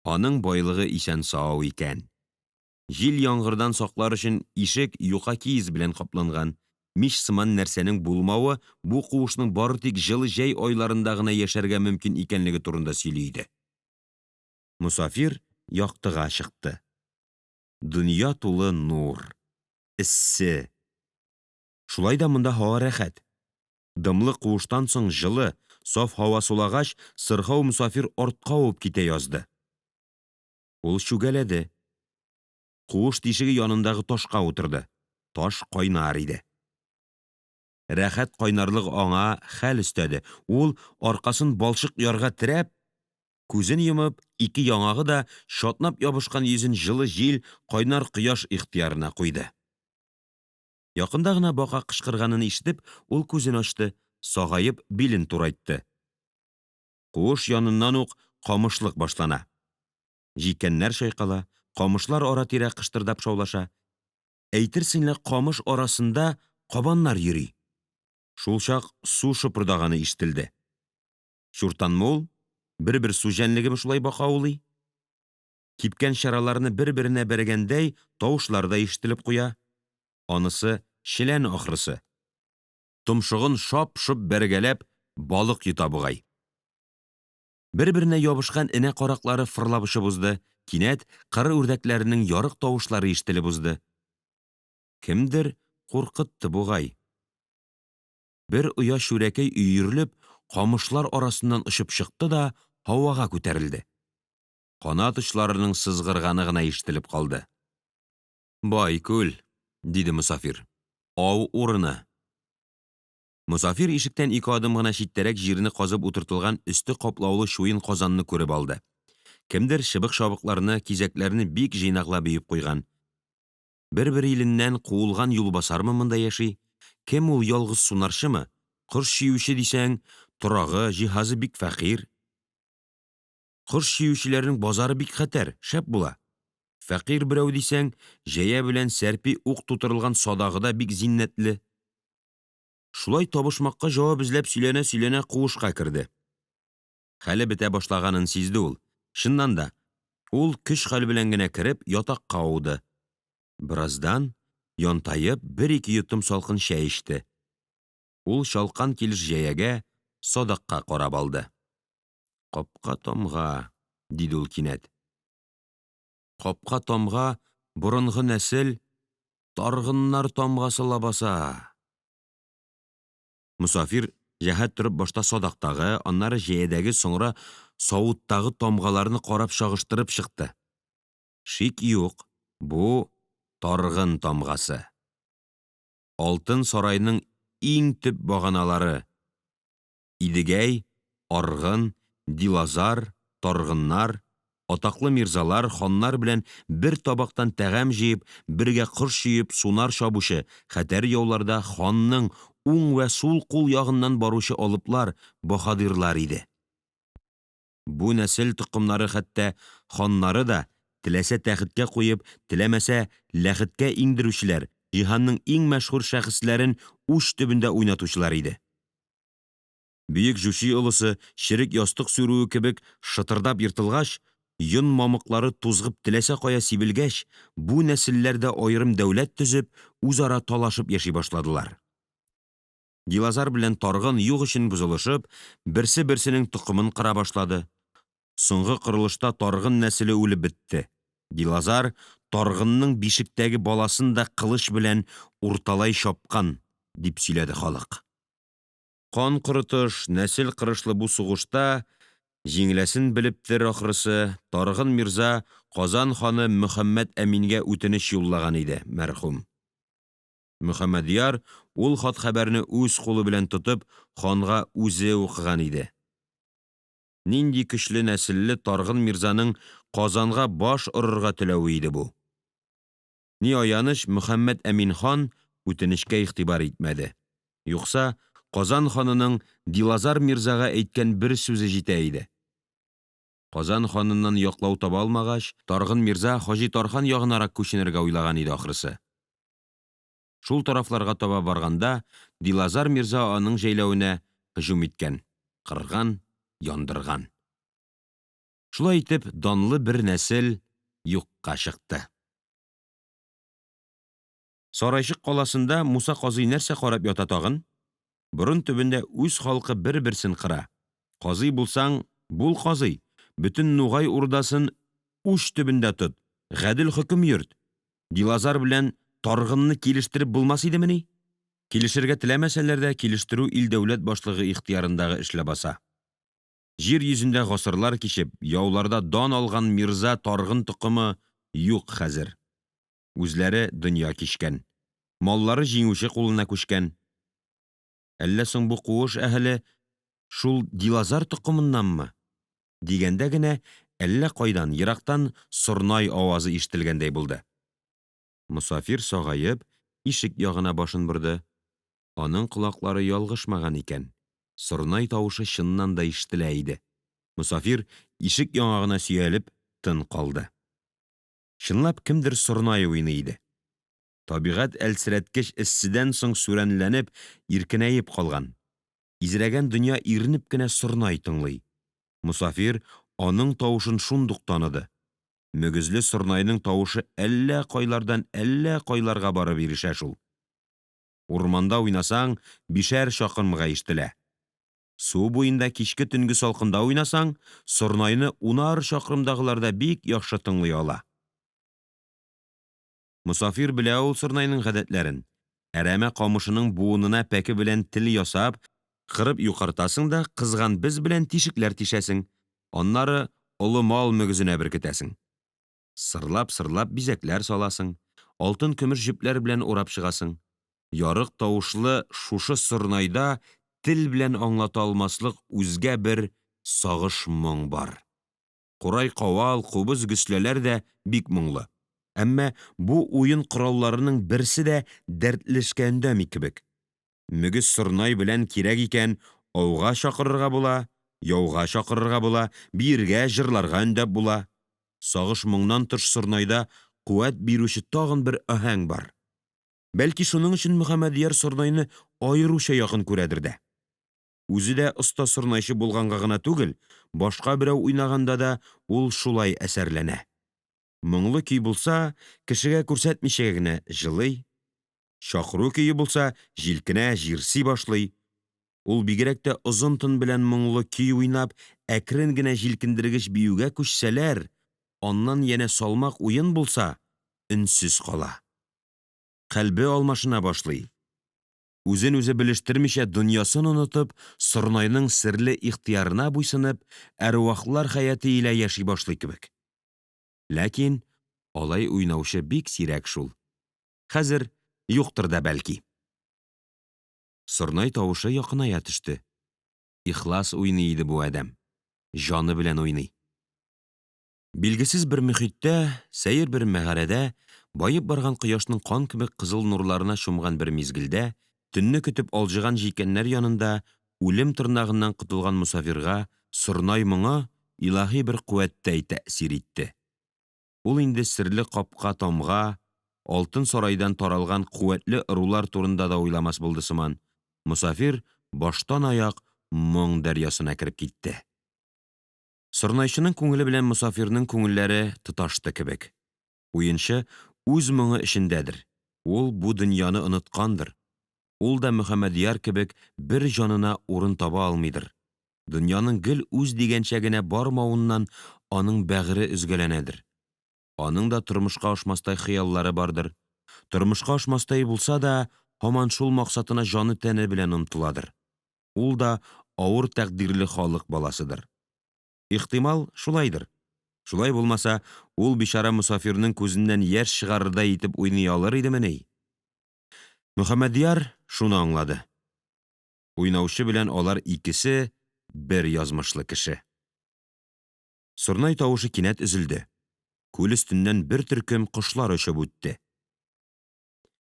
аның байлыгы исәнсау икән. Җил-яңгырдан саклар өчен ишек юка киез белән капланган. Мич сыман нәрсәнең булмавы бу куышның бары тик җылы җәй айларында гына яшәргә мөмкин икәнлеге турында сөйли иде. Мосафир яктыга чыкты. Дөнья тулы нур. Эссе. Шулай да монда һава рәхәт. Дымлы куыштан соң җылы, саф һава сулагач, сырхау мосафир артка авып китә язды. Ул чүгәләде. Куыш тишеге янындагы ташка утырды. Таш кайнар иде. Рәхәт кайнарлык аңа хәл өстәде. Ул, аркасын балчык ярга терәп, күзен йомып, ике яңагы да чатнап ябышкан йөзен җылы җил, кайнар кояш ихтыярына куйды. Якында гына бака кычкырганын ишетеп, ул күзен ачты, сагаеп билен турайтты. Куыш яныннан ук камышлык башлана. Җикәннәр чайкала, камышлар ара-тирә кыштырдап шаулаша. Әйтерсең лә камыш арасында кабаннар йөри. Шулчак су шопырдаганы ишетелде. Чуртанмы ул? Бер-бер су җәнлегеме шулай бака аулый? Кипкән чараларны бер-беренә бәргәндәй тавышлар да ишетелеп куя. Анысы челән ахрысы. Томшыгын шап-шоп бәргәләп балык йота бугай. Бер-беренә ябышкан энә караклары фырлап очып узды, кинәт кыр үрдәкләренең ярык тавышлары ишетелеп узды. Кемдер куркытты бугай. Бер оя чүрәкәй өерелеп, камышлар арасыннан очып чыкты да һавага күтәрелде. Канат очларының сызгырганы гына ишетелеп калды. Бай күл, диде мосафир. Ау урыны. Мосафир ишектән ике адым гына читтәрәк җирне казып утыртылган өсте каплаулы чуен казанны күреп алды. Кемдер чыбык-чабыкларны, кизәкләрне бик җыйнаклап өеп куйган. Бер-бер иленнән куылган юлбасармы монда яши? Кем ул ялгыз сунарчымы? Кош чөюче дисәң, торагы, җиһазы бик фәкыйрь. Кош чөючеләрнең базары бик хәтәр, шәп була. Фәкыйрь берәү дисәң, җәя белән сәрпи ук тутырылган садагы да бик зиннәтле. Шулай табышмакка җавап эзләп сөйләнә-сөйләнә куышка керде. Хәле бетә башлаганын сизде ул. Чыннан да, ул көч-хәл белән генә кереп, ятакка ауды. Бераздан, янтаеп, бер-ике йотым салкын чәй эчте. Ул чалкан килеш җәягә, садакка карап алды. Капка тамга, диде ул кинәт. Капка тамга борынгы нәсел, таргыннар тамгасы лабаса. Мосафир җәһәт торып башта садактагы, аннары җәядәге, соңра савыттагы тамгаларны карап чагыштырып чыкты. Шик юк, бу таргын тамгасы. Алтын сарайның иң төп баганалары Идегәй, Аргын, Дилазар, Таргыннар, атаклы мирзалар, ханнар белән бер табактан тәгам җыеп, бергә кош чөеп, сунар чабучы, хәтәр яуларда ханның уң вә сул кул ягыннан баручы алыплар, баһадирлар иде. Бу нәсел токымнары хәтта ханнары да, теләсә тәхеткә куеп, теләмәсә ләхеткә иңдерүчеләр, җиһанның иң мәшһүр шәхесләрен уч төбендә уйнатучылар иде. Бөек Җучи олысы черек ястык сүрүе кебек шытырдап ертылгач, йон мамыклары тузгып теләсә кая сибелгәч, бу нәселләр дә аерым дәүләт төзеп, үзара талашып яши башладылар. Дилазар белән Таргын юк өчен бозылышып, берсе-берсенең токымын кыра башлады. Соңгы кырылышта Таргын нәселе үлеп бетте. Дилазар Таргынның бишектәге баласын да кылыч белән урталай чапкан, дип сөйләде халык. Кан корытыш, нәсел кырышлы бу сугышта җиңеләсен белептер, ахрысы, Таргын мирза Казан ханы Мөхәммәд Әмингә үтенеч юллаган иде, мәрхүм. Мөхәммәдьяр ул хатхәбәрне үз кулы белән тотып, ханга үзе укыган иде. Нинди көчле нәселле Таргын мирзаның Казанга баш орырга теләве иде бу! Ни аяныч, Мөхәммәд Әмин хан үтенечкә игътибар итмәде. Юкса Казан ханының Дилазар мирзага әйткән бер сүзе җитә иде. Казан ханыннан яклау таба алмагач, Таргын мирза Хаҗи Тархан ягынарак күченергә уйлаган иде ахрысы. Шул тарафларга таба барганда Дилазар мирза аның җәйләвенә һөҗүм иткән, кырган, яндырган. Шулай итеп, данлы бер нәсел юкка чыкты. Сарайчык каласында Муса казый нәрсә карап ята тагын? Борын төбендә үз халкы берберсен кыра. Казый булсаң, бул казый, бөтен Нугай урдасын уч төбендә тот, гадел хөкем йөрт. Дилазар белән Таргынны килештереп булмас идемени? Килешергә теләмәсәләр дә, килештерү илдәүләт башлыгы ихтыярындагы эш ләбаса. Җир йөзендә гасырлар кичеп, яуларда дан алган мирза Таргын токымы юк хәзер. Үзләре дөнья кичкән. Маллары җиңүче кулына күчкән. Әллә соң бу куыш әһеле шул Дилазар токымыннанмы? Дигәндә генә әллә кайдан, ерактан сорнай авазы ишетелгәндәй булды. Мосафир сагаеп, ишек ягына башын борды. Аның колаклары ялгышмаган икән, сорнай тавышы чыннан да ишетелә иде. Мосафир ишек яңагына сөялеп тын калды. Чынлап кемдер сорнай уйный иде. Табигать әлсерәткеч эсседән соң сүрәнләнеп, иркенәеп калган. Изрәгән дөнья иренеп кенә сорнай тыңлый. Мосафир аның тавышын шундук таныды. Мөгезле сорнайның тавышы әллә кайлардан әллә кайларга барып ирешә шул. Урманда уйнасаң, бишәр чакрымга ишетелә. Су буенда кичке-төнге салкында уйнасаң, сорнайны унар чакрымдагылар да бик яхшы тыңлый ала. Мосафир белә ул сорнайның гадәтләрен. Әрәмә камышының буынына пәке белән тел ясап, кырып юкартасың да кызган без белән тишекләр тишәсең, аннары олы мал мөгезенә беркетәсең. Сырлап-сырлап бизәкләр саласың, алтын-көмеш җепләр белән урап чыгасың. Ярык тавышлы шушы сорнайда тел белән аңлата алмаслык үзгә бер сагыш-моң бар. Курай-кавал, кубыз-гөсләләр дә бик моңлы. Әмма бу уен коралларының берсе дә дәртле эшкә өндәми кебек. Мөгез сорнай белән кирәк икән ауга чакырырга була, яуга чакырырга була, биергә, җырларга өндәп була. Сагыш-моңнан тыш сорнайда куәт бирүче тагын бер аһәң бар. Бәлки шуның өчен Мөхәммәдьяр сорнайны аеруча якын күрәдер дә. Үзе дә оста сорнайчы булганга гына түгел, башка берәү уйнаганда да ул шулай әсәрләнә. Моңлы көй булса, кешегә күрсәтмичә генә җылый. Чакыру көе булса, җилкенә, җирси башлый. Ул бигрәк тә озын тын белән моңлы көй уйнап, әкрен генә җилкендергеч биюгә күчсәләр, аннан янә салмак уен булса, өнсез кала. Кальбе алмашына башлый. Үзен үзе белештермичә дөньясын онытып, сорнайның серле ихтыярына буйсынып, әрвахлар хәяте илә яши башлый кебек. Ләкин алай уйнаучы бик сирәк шул. Хәзер юктыр да бәлки. Сорнай тавышы якыная төште. Ихлас уйный иде бу адәм. Җаны белән уйный. Билгесез бер мөхиттә, сәер бер мәгарәдә, баеп барган кояшның кан кебек кызыл нурларына чумган бер мизгелдә, төнне көтеп алҗыган җилкәннәр янында үлем тырнагыннан котылган мосафирга сорнай моңы илаһи бер куәттәй тәэсир итте. Ул инде серле капка-тамга, алтын сарайдан таралган куәтле ырулар турында да уйламас булды сыман. Мосафир баштанаяк моң дәрьясына кереп китте. Сорнайчының күңеле белән мосафирның күңелләре тоташты кебек. Уенчы үз моңы эчендәдер, ул бу дөньяны оныткандыр. Ул да Мөхәммәдьяр кебек бер җанына урын таба алмыйдыр. Дөньяның гел үз дигәнчә генә бармавыннан аның бәгыре өзгәләнәдер. Аның да тормышка ашмастай хыяллары бардыр. Тормышка ашмастай булса да, һаман шул максатына җанытәне белән омтыладыр. Ул да авыр тәкъдирле халык баласыдыр. Ихтимал, шулайдыр. Шулай булмаса, ул бичара мосафирның күзеннән яшь чыгарырдай итеп уйный алыр идемени? Мөхәммәдьяр шуны аңлады уйнаучы белән алар икесе бер язмышлы кеше. Сорнай тавышы кинәт өзелде. Күл өстеннән бер төркем кошлар очып үтте.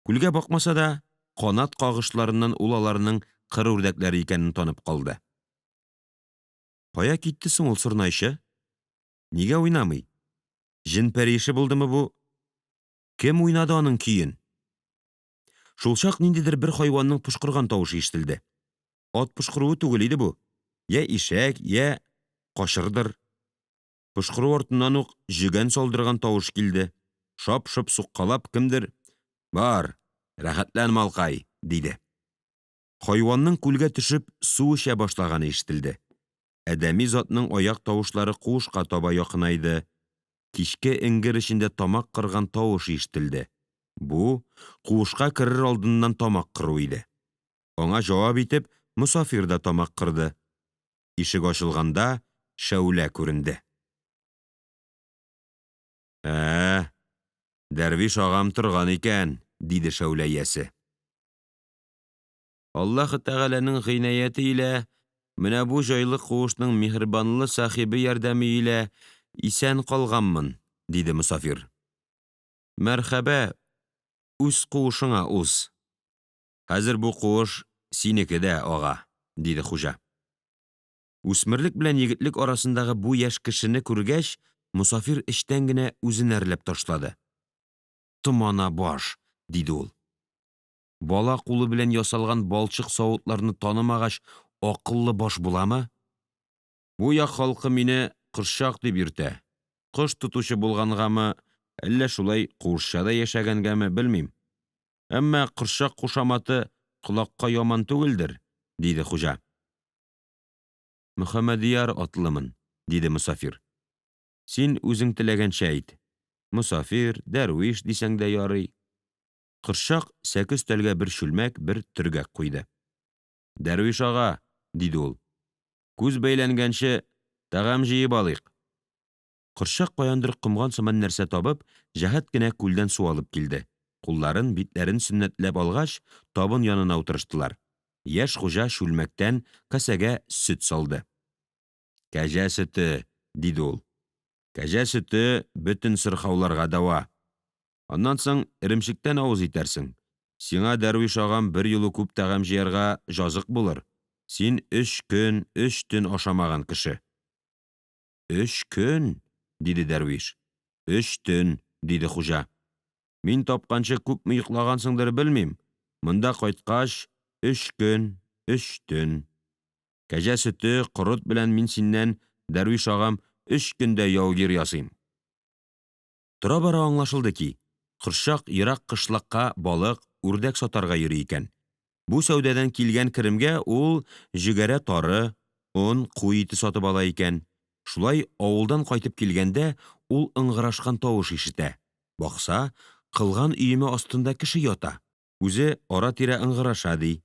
Күлгә бакмаса да, канат кагышларыннан ул аларның кыр үрдәкләре икәнен танып калды. Кая китте соң ул сорнайчы? Нигә уйнамый? Җен пәриеше булдымы бу? Кем уйнады аның көен? Шулчак ниндидер бер хайванның пошкырган тавышы ишетелде. Ат пошкыруы түгел иде бу. Я ишәк, я качырдыр. Пошкыру артыннан ук җөгән салдырган тавыш килде. Шап-шоп суккалап кемдер Бар, рәхәтлән, малкай, диде. Хайванның күлгә төшеп су эчә башлаганы ишетелде. Адәми затның аяк тавышлары куышка таба якынайды. Кичке эңгер эчендә тамак кырган тавыш ишетелде. Бу куышка керер алдыннан тамак кыру иде. Аңа җавап итеп мосафир да тамак кырды. Ишек ачылганда шәүлә күренде. Ә, дәрвиш агам торган икән, диде шәүлә иясе. Аллаһы Тәгаләнең гыйнаяте илә, менә бу җайлы куышның миһербанлы сахибе ярдәме илә исән калганмын, диде мосафир. Мәрхәбә, үз куышыңа уз. Хәзер бу куыш синеке дә, ага, диде хуҗа. Үсмерлек белән егетлек арасындагы бу яшь кешене күргәч, мосафир эчтән генә үзен әрләп ташлады. Томана баш, диде ул. Бала кулы белән ясалган балчык савытларны танымагач, акыллы баш буламы? Бу як халкы мине Кошчак дип йөртә. Кош тотучы булгангамы, әллә шулай куышчада яшәгәнгәме, белмим. Әмма Кошчак кушаматы колакка яман түгелдер, диде хуҗа. Мөхәммәдьяр атлымын, диде мосафир. Син үзең теләгәнчә әйт. Мосафир, дәрвиш дисәң дә ярый. Кошчак сәке өстәлгә бер чүлмәк, бер төргәк куйды. Дәрвиш ага, диде ул, күз бәйләнгәнче, тәгам җыеп алыйк. Кошчак каяндыр комган сыман нәрсә табып, җәһәт кенә күлдән су алып килде. Кулларын, битләрен сөннәтләп алгач, табын янына утырыштылар. Яшь хуҗа чүлмәктән касәгә сөт салды. Кәҗә сөте, диде ул. Кәҗә сөте бөтен сырхауларга дәва. Аннан соң эремчектән авыз итәрсең. Сиңа, дәрвиш агам, берьюлы күп тәгам җыярга җазык булыр. Син өч көн, өч төн ашамаган кеше. Өч көн? диде дәрвиш. Өч төн, диде хуҗа. Мин тапканчы күпме йоклагансыңдыр, белмим, монда кайткач, өч көн, өч төн. Кәҗә сөте, корот белән мин синнән, дәрвиш агам, өч көндә яугир ясыйм. Торабара аңлашылды ки, Кошчак ерак кышлакка балык, үрдәк сатарга йөри икән. Бу сәүдәдән килгән керемгә ул җөгәрә тары, он, куй ите сатып ала икән. Шулай авылдан кайтып килгәндә, ул ыңгырашкан тавыш ишетә. Бакса, кылган өеме астында кеше ята. Үзе ара-тирә ыңгыраша, ди.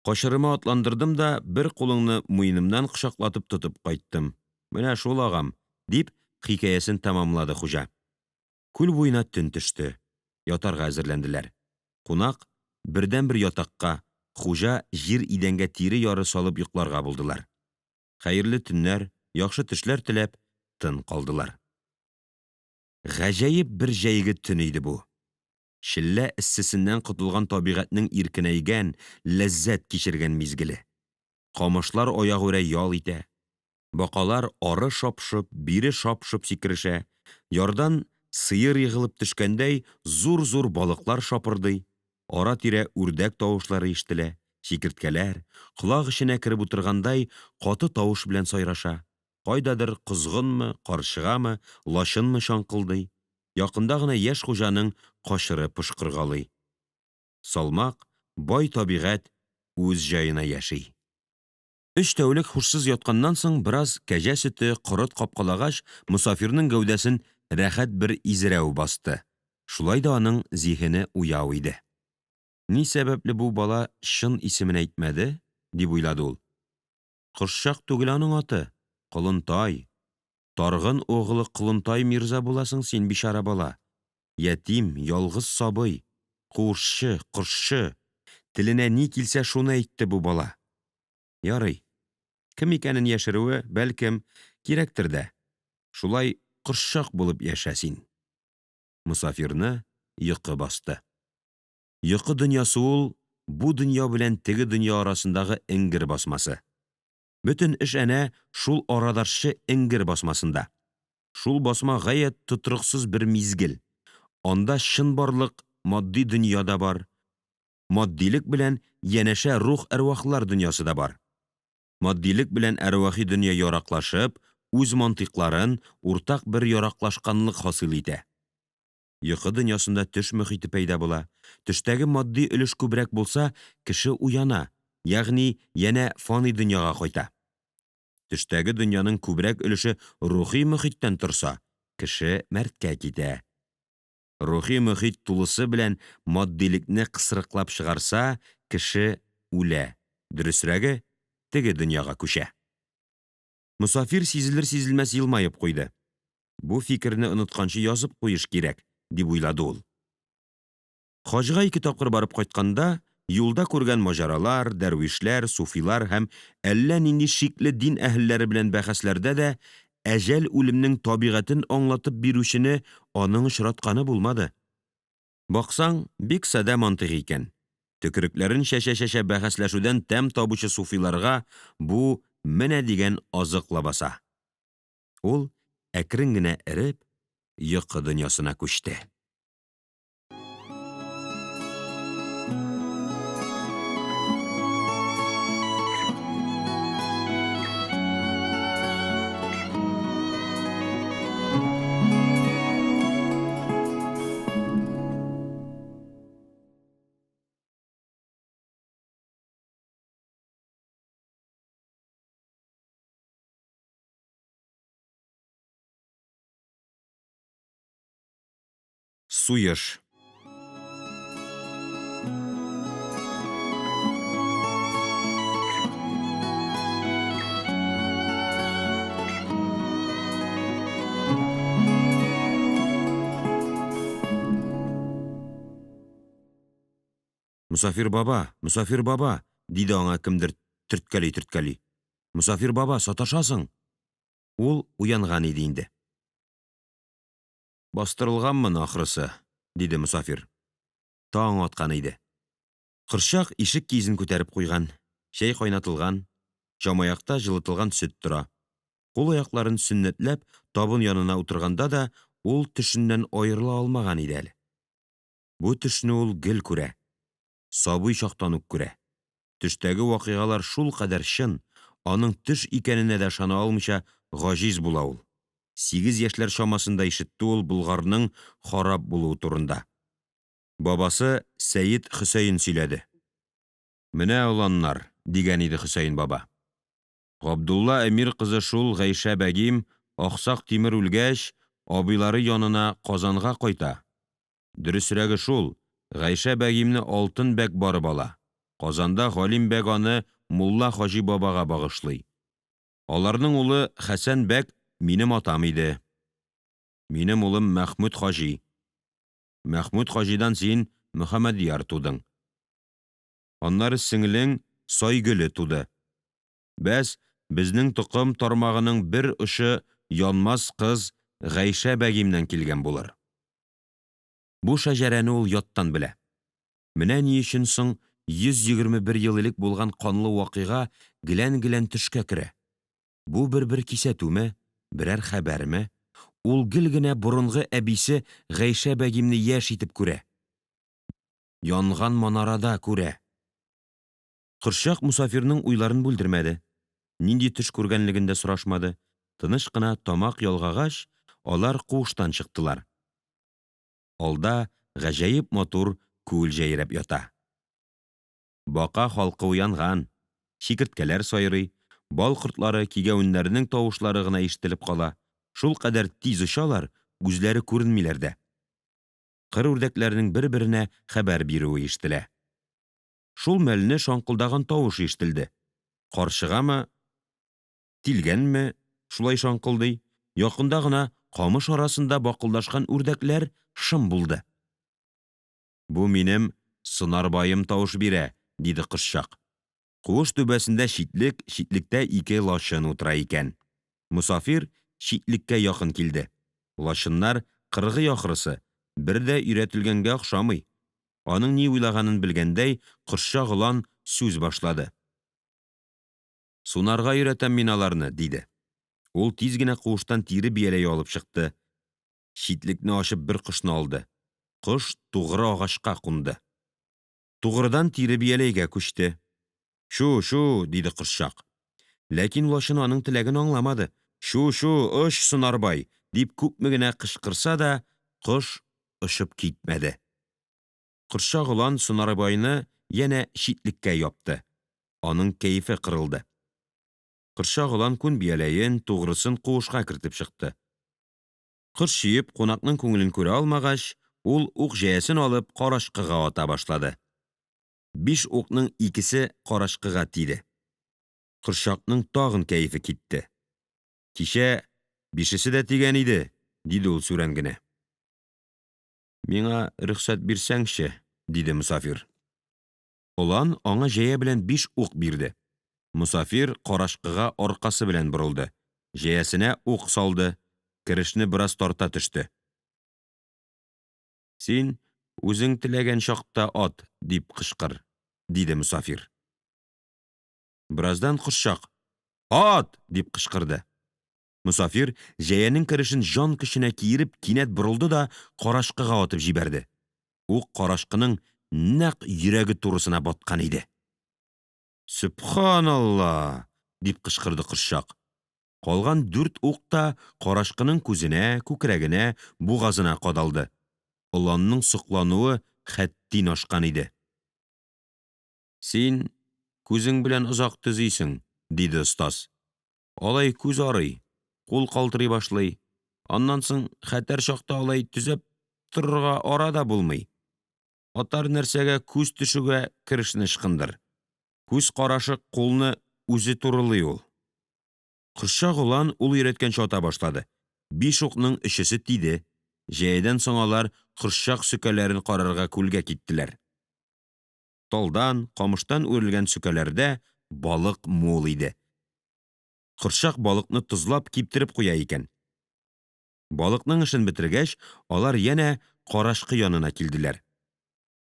Качырыма атландырдым да бер кулыңны муенымнан кочаклатып тотып кайттым. Менә шул, агам, дип, хикәясен тәмамлады хуҗа. Күл буена төн төште. Ятарга әзерләнделәр. Кунак бердәнбер ятакка, хуҗа җир идәнгә тире яры салып йокларга булдылар. Хәерле төннәр, яхшы төшләр теләп, тын калдылар. Гаҗәеп бер җәйге төн иде бу. Челлә эссесеннән котылган табигатьнең иркенәйгән, ләззәт кичергән мизгеле. Камышлар аягүрә ял итә. Бакалар ары шапшып, бире шапшып сикерешә. Ярдан сыер егылып төшкәндәй зурзур балыклар шапырдый. Ара-тирә үрдәк тавышлары ишетелә, чикерткәләр, колак эченә кереп утыргандай, каты тавыш белән сайраша. Кайдадыр козгынмы, карчыгамы, лачынмы чаңкылдый. Якында гына яшь хуҗаның качыры пошкыргалый. Салмак, бай табигать үз җаена яши. Өч тәүлек һушсыз ятканнан соң, бераз кәҗә сөте, корыт капкалагач, мосафирның гәүдәсен рәхәт бер изрәү басты. Шулай да аның зиһене уяу иде. Ни сәбәпле бу бала чын исемен әйтмәде, дип уйлады ул. Кошчак түгел аның аты, Колынтай. Таргын углы Колынтай мирза буласың син, бичара бала. Ятим, ялгыз сабый, куышчы, кошчы. Теленә ни килсә, шуны әйтте бу бала. Ярый, кем икәнен яшерүе, бәлкем, кирәктер дә. Шулай кошчак булып яшә син. Мосафирны йокы басты. Йокы дөньясы ул бу дөнья белән теге дөнья арасындагы эңгер басмасы. Бөтен эш әнә шул арадашчы эңгер басмасында. Шул басма гаять тотрыксыз бер мизгел. Анда чынбарлык матди дөнья да бар, матдилек белән янәшә рух-әрвахлар дөньясы да бар. Матдилек белән әрвахи дөнья яраклашып, үз мантыйкларын, уртак бер яраклашканлык хасил итә. Йокы дөньясында төш мохите пәйда була. Төштәге матди өлеш күбрәк булса, кеше уяна, ягъни янә фани дөньяга кайта. Төштәге дөньяның күбрәк өлеше рухи мохиттән торса, кеше мәрткә китә. Рухи мохит тулысы белән матдилекне кысрыклап чыгарса, кеше үлә, дөресрәге, теге дөньяга күчә. Мосафир сизелерсизелмәс елмаеп куйды. Бу фикерне онытканчы язып куеш кирәк, дип уйлады ул. Хаҗга ике тапкыр барып кайтканда, юлда күргән маҗаралар, дәрвишләр, суфилар һәм әллә нинди шикле дин әһелләре белән бәхәсләрдә дә әҗәл үлемнең табигатен аңлатып бирүчене аның очратканы булмады. Баксаң, бик садә мантыйк икән. Төкерекләрен чәчә-чәчә бәхәсләшүдән тәм табучы суфиларга бу менә дигән азык лабаса. Ул, әкрен генә эреп, йокы дөньясына күчте. Суеш. Мосафир баба, мосафир баба, диде аңа кемдер төрткәли-төрткәли. Мосафир баба, саташасың. Ул уянган иде инде. Бастырылганмын, ахрысы, диде мосафир. Таң аткан иде. Кошчак ишек киезен күтәреп куйган, чәй кайнатылган, җамаякта җылытылган сөт тора. Кул-аякларын сөннәтләп табын янына утырганда да ул төшеннән аерыла алмаган иде әле. Бу төшне ул гел күрә. Сабый чактан ук күрә. Төштәге вакыйгалар шулкадәр чын, аның төш икәненә дә ышана алмыйча гаҗиз була ул. Сигез яшьләр чамасында ишетте ул Болгарның харап булуы турында. Бабасы Сәет Хөсәен сөйләде. Менә, оланнар, дигән иде Хөсәен баба, Габдулла әмир кызы шул Гайшә бәгим, Аксак Тимер үлгәч, абыйлары янына Казанга кайта. Дөресрәге шул, Гайшә бәгимне Алтын бәк барып ала, Казанда Галим бәк аны мулла Хаҗи бабага багышлый. Аларның улы Хәсән бәк минем атам иде. Минем улым Мәхмүт хаҗи. Мәхмүт хаҗидан син, Мөхәммәдьяр, тудың. Аннары сеңлең Сайгөле туды. Бәс, безнең токым тармагының бер очы янмас кыз Гайшә бәгимнән килгән булыр. Бу шәҗәрәне ул яттан белә. Менә ни өчен соң 121 ел элек булган канлы вакыйга геләнгелән төшкә керә? Бу бербер кисәтүме, берәр хәбәрме? Ул гел генә борынгы әбисе Гайшә бәгимне яшь итеп күрә. Янган манарада күрә. Кошчак мосафирның уйларын бүлдермәде, нинди төш күргәнлеген дә сорашмады. Тыныч кына тамак ялгагач, алар куыштан чыктылар. Алда гаҗәеп матур күл җәйрәп ята. Бака халкы уянган, чикерткәләр сайрый, бал кортлары, кигәвеннәрнең тавышлары гына ишетелеп кала. Шулкадәр тиз очалар, үзләре күренмиләр дә. Кыр үрдәкләренең берберенә хәбәр бирүе ишетелә. Шул мәлне шаңкылдаган тавыш ишетелде. Карчыгамы, тилгәнме шулай шаңкылдый. Якында гына камыш арасында бакылдашкан үрдәкләр шым булды. Бу минем Сонарбаем тавыш бирә, диде кошчак. Куыш түбәсендә читлек, читлектә ике лачын утыра икән. Мосафир читлеккә якын килде. Лачыннар кыргый ахрысы, бер дә өйрәтелгәнгә охшамый. Аның ни уйлаганын белгәндәй, кошчак олан сүз башлады Сунарга өйрәтәм мин аларны, диде. Ул тиз генә куыштан тире бияләй алып чыкты, читлекне ачып бер кошны алды. Кош тугры агачка кунды. Тугрыдан тире бияләйгә күчте. Чү, чү, диде кошчак. Ләкин лачын аның теләген аңламады. Чү, чү, оч, Сонарбай, дип күпме генә кычкырса да, кош очып китмәде. Кошчак олан Сонарбайны янә читлеккә япты. Аның кәефе кырылды. Кошчак олан күн бияләен, тугрысын куышка кертеп чыкты. Кош чөеп, кунакның күңелен күрә алмагач, ул ук җәясен алып, карачкыга ата башлады. Биш укның икесе карачкыга тиде. Кошчакның тагын кәефе китте. Кичә бишесе дә тигән иде, диде ул сүрән генә. Миңа рөхсәт бирсәңче, диде мосафир. Олан аңа җәя белән биш ук бирде. Мосафир карачкыга аркасы белән борылды, җәясенә ук салды, керешне бераз тарта төште. Син үзең теләгән чакта ат, дип кычкыр, диде мосафир. Бераздан кошчак Ат! дип кычкырды. Мосафир, җәянең керешен җан көченә киереп, кинәт борылды да карачкыга атып җибәрде. Ук карачкының нәкъ йөрәге турысына баткан иде. Сөбханалла! дип кычкырды кошчак. Калган дүрт ук та карачкының күзенә, күкрәгенә, бугазына кадалды. Оланның соклануы хәттин ашкан иде. Син күзең белән озак төзисең, диде остаз. Алай күз арый, кул калтырый башлый. Аннан соң хәтәр чакта алай төзәп торырга ара да булмый. Атар нәрсәгә күз төшүгә керешне ычкындыр. Күз карашы кулны үзе турылый ул. Кошчак олан ул өйрәткәнчә ата башлады. Биш укның өчесе тиде. Җәядән соң алар кошчак сөкәләрен карарга күлгә киттеләр. Талдан, камыштан үрелгән сөкәләрдә балык мул иде. Кошчак балыкны тозлап, киптереп куя икән. Балыкның эшен бетергәч, алар янә карачкы янына килделәр.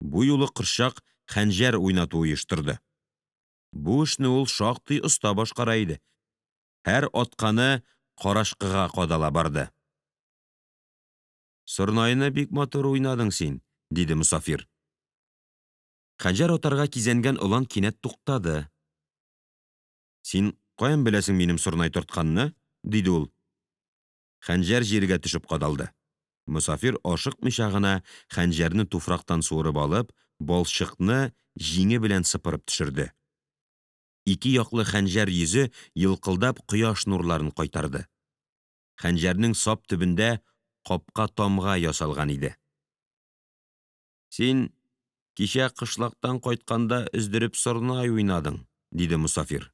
Бу юлы кошчак хәнҗәр уйнату оештырды. Бу эшне ул шактый оста башкара иде. Һәр атканы карачкыга кадала барды. Сорнайны бик матур уйнадың син, диде мосафир. Хәнҗәр атарга кизәнгән олан кинәт туктады. Син каян беләсең минем сорнай тартканны? диде ул. Хәнҗәр җиргә төшеп кадалды. Мосафир ашыкмыйча гына хәнҗәрне туфрактан суырып алып, балчыкны җиңе белән сыпырып төшерде. Ике яклы хәнҗәр йөзе елкылдап кояш нурларын кайтарды. Хәнҗәрнең сап төбендә капка тамга ясалган иде. Син кичә кышлактан кайтканда өздереп сорнай уйнадың, диде мосафир.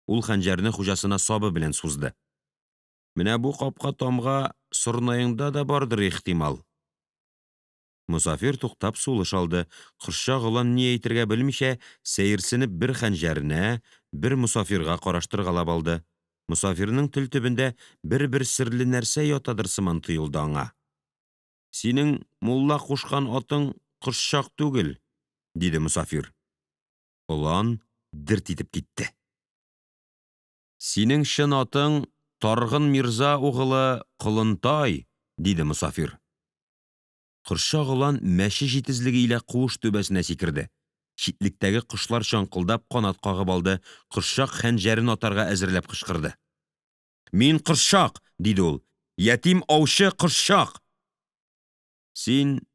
Ул хәнҗәрне хуҗасына сабы белән сузды. Менә бу капка тамга сорнаеңда да бардыр, ихтимал. Мосафир туктап сулыш алды. Кошчак олан ни әйтергә белмичә, сәерсенеп бер хәнҗәренә, бер мосафирга караштыргалап алды. Мосафирның тел төбендә бербер серле нәрсә ятадыр сыман тоелды аңа. Синең мулла кушкан атың кошчак түгел, диде мосафир. Олан дерт итеп китте. Синең чын атың Таргын мирза угылы Колынтай, диде мосафир. Кошчак олан мәче җитезлеге илә куыш түбәсенә сикерде. Читлектәге кошлар чаңкылдап канат кагып алды, кошчак хәнҗәрен атарга әзерләп кычкырды. Мин Кошчак, диде ул, ятим аучы Кошчак. Син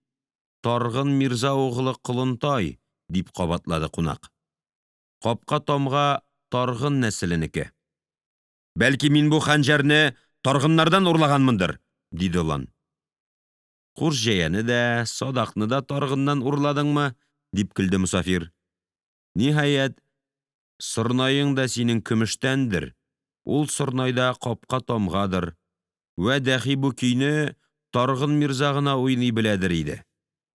Таргын мирза углы Колынтай, дип кабатлады кунак. Капкатамга таргын нәселенеке. Бәлки, мин бу хәнҗәрне таргыннардан урлаганмындыр? диде олан. Куш җәяне дә, садакны да таргыннан урладыңмы? дип көлде мосафир. Ниһаять, сорнаең да синең көмештәндер, ул сорнай да капка-тамгадыр. Вә дәхи бу көйне Таргын мирза гына уйный беләдер иде.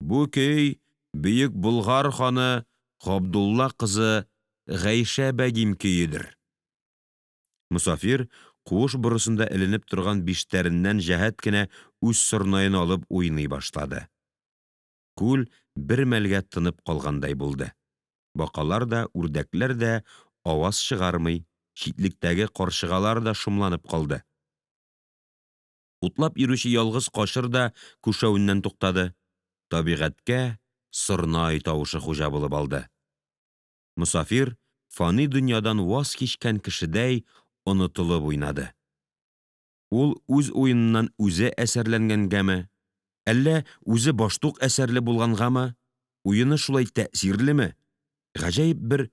Бу көй бөек Болгар ханы Габдулла кызы Гайшә бәгим көедер. Мосафир куыш борысында эленеп торган биштәреннән җәһәт кенә үз сорнаен алып уйный башлады. Күл бер мәлгә тынып калгандай булды. Бакалар да, үрдәкләр дә аваз чыгармый, читлектәге карчыгалар да шомланып калды. Утлап йөрүче ялгыз качыр да күшәвеннән туктады. Табигатькә сорнай тавышы хуҗа булып алды. Мосафир, фани дөньядан ваз кичкән кешедәй, онытылып уйнады. Ул үз уеныннан үзе әсәрләнгәнгәме, әллә үзе баштук әсәрле булгангамы, уены шулай тәэсирлеме, гаҗәеп бер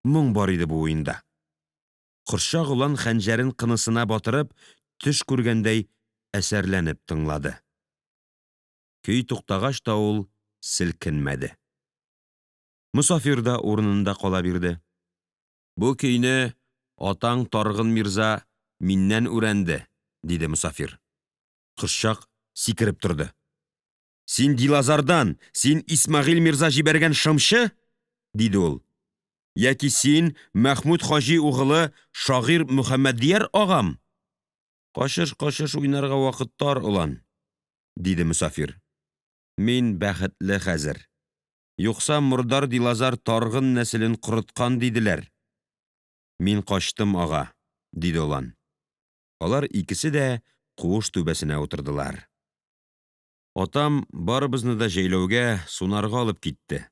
моң бар иде бу уенда. Кошчак олан хәнҗәрен кынысына батырып, төш күргәндәй әсәрләнеп тыңлады. Көй туктагач та ул селкенмәде. Мосафир да урынында кала бирде. Бу көйне атаң Таргын мирза миннән үрәнде, диде мосафир. Кошчак сикереп торды. Син Дилазардан, син Исмәгыйль мирза җибәргән шымчы? диде ул. Яки син Мәхмүд хаҗи угылы шагыйрь Мөхәммәдьяр агам? Качыш-качыш уйнарга вакыт тар, олан, диде мосафир. Мин бәхетле хәзер. Юкса мордар Дилазар таргын нәселен корыткан диделәр. Мин качтым, ага, диде олан. Алар икесе дә куыш түбәсенә утырдылар. Атам барыбызны да җәйләүгә, сунарга алып китте.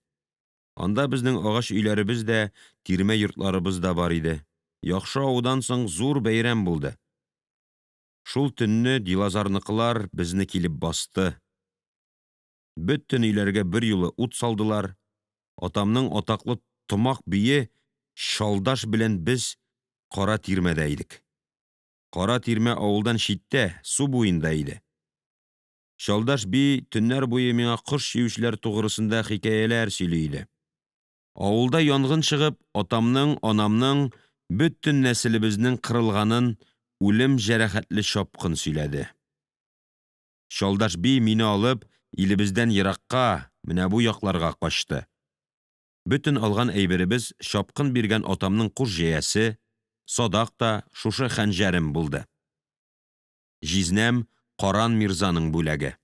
Анда безнең агач өйләребез дә, тирмә йортларыбыз да бар иде. Яхшы аудан соң зур бәйрәм булды. Шул төнне Дилазарныкылар безне килеп басты. Бөтен өйләргә берьюлы ут салдылар. Атамның атаклы томак бие Чалдаш белән без кара тирмәдә идек. Кара тирмә авылдан читтә, су буенда иде. Чалдаш би төннәр буе миңа кош чиючеләр тугрысында хикәяләр сөйли иде. Авылда янгын чыгып, атамның, анамның, бөтен нәселебезнең кырылганын үлем җәрәхәтле чапкын сөйләде. Чалдаш би, мине алып, илебездән еракка, менә бу якларга качты. Бөтен алган әйберебез чапкын биргән атамның куш җәясе, садак та, шушы хәнҗәрем булды. Җизнәм Каран мирзаның бүләге.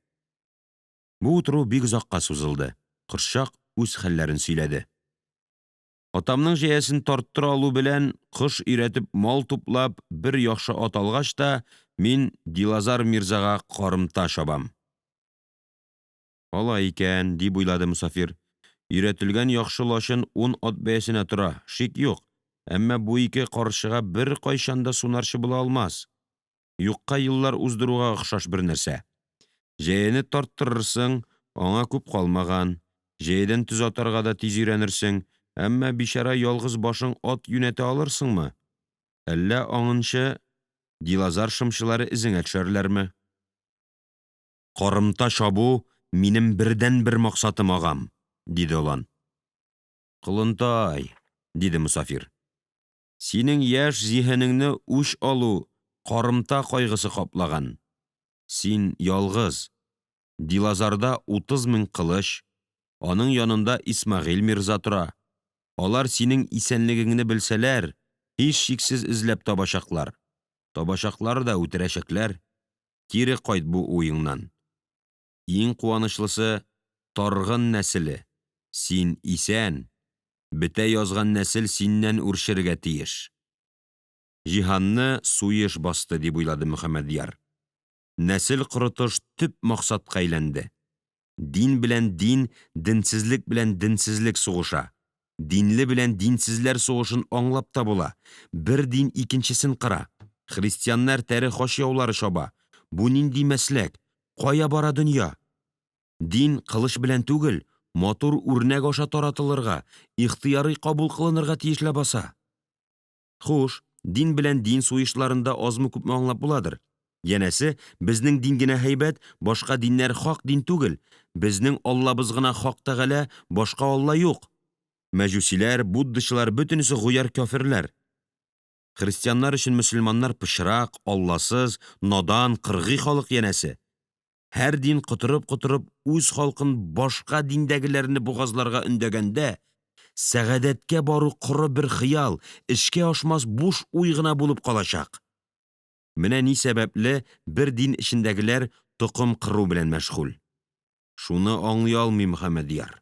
Бу утыру бик озакка сузылды. Кошчак үз хәлләрен сөйләде. Атамның җәясен тарттыра алу белән, кош өйрәтеп мал туплап, бер яхшы ат алгач та, мин Дилазар мирзага карымта чабам. Алай икән, дип уйлады мосафир. Өйрәтелгән яхшы лачын ун ат бәясенә тора, шик юк. Әмма бу ике карчыга беркайчан да сунарчы була алмас. Юкка еллар уздыруга охшаш бер нәрсә. Җәяне тарттырырсың, аңа күп калмаган. Җәядән төз атарга да тиз өйрәнерсең, әмма бичара ялгыз башың ат юнәтә алырсыңмы? Әллә аңынчы Дилазар шымчылары эзеңә төшәрләрме? Карымта чабу минем бердәнбер максатым, агам, диде олан. Колынтай, диде мосафир, синең яшь зиһенеңне үч алу, карымта кайгысы каплаган. Син ялгыз. Дилазарда 30 мең кылыч, аның янында Исмәгыйль мирза тора. Алар синең исәнлегеңне белсәләр, һичшиксез эзләп табачаклар. Табачаклар да үтерәчәкләр. Кире кайт бу уеңнан. Иң куанычлысы таргын нәселе, син исән, бетә язган нәсел синнән үрчергә тиеш. Җиһанны суеш басты, дип уйлады Мөхәммәдьяр. Нәсел корытыш төп максатка әйләнде. Дин белән дин, денсезлек белән денсезлек сугыша. Динле белән динсезләр сугышын аңлап та була, бер дин икенчесен кыра. Христианнар тәре хач яулары чаба. Бу нинди мәсләк? Кая бара дөнья? Дин кылыч белән түгел, матур үрнәк аша таратылырга, ихтыярый кабул кылынырга тиеш ләбаса. Хуш, дин белән дин суешуларын да азмыкүпме аңлап буладыр. Янәсе, безнең дин генә һәйбәт, башка диннәр хак дин түгел, безнең Аллабыз гына хак тәгалә, башка Алла юк. Мәҗүсиләр, буддачылар бөтенесе гуяр кяферләр. Христианнар өчен мөселманнар пычрак, алласыз, надан, кыргый халык янәсе. Һәр дин котырып-котырып үз халкын башка диндәгеләрне бугазларга өндәгәндә, сәгадәткә бару коры бер хыял, эшкә ашмас буш уй гына булып калачак. Менә ни сәбәпле бер дин эчендәгеләр токым кыру белән мәшгуль. Шуны аңлый алмый Мөхәммәдьяр.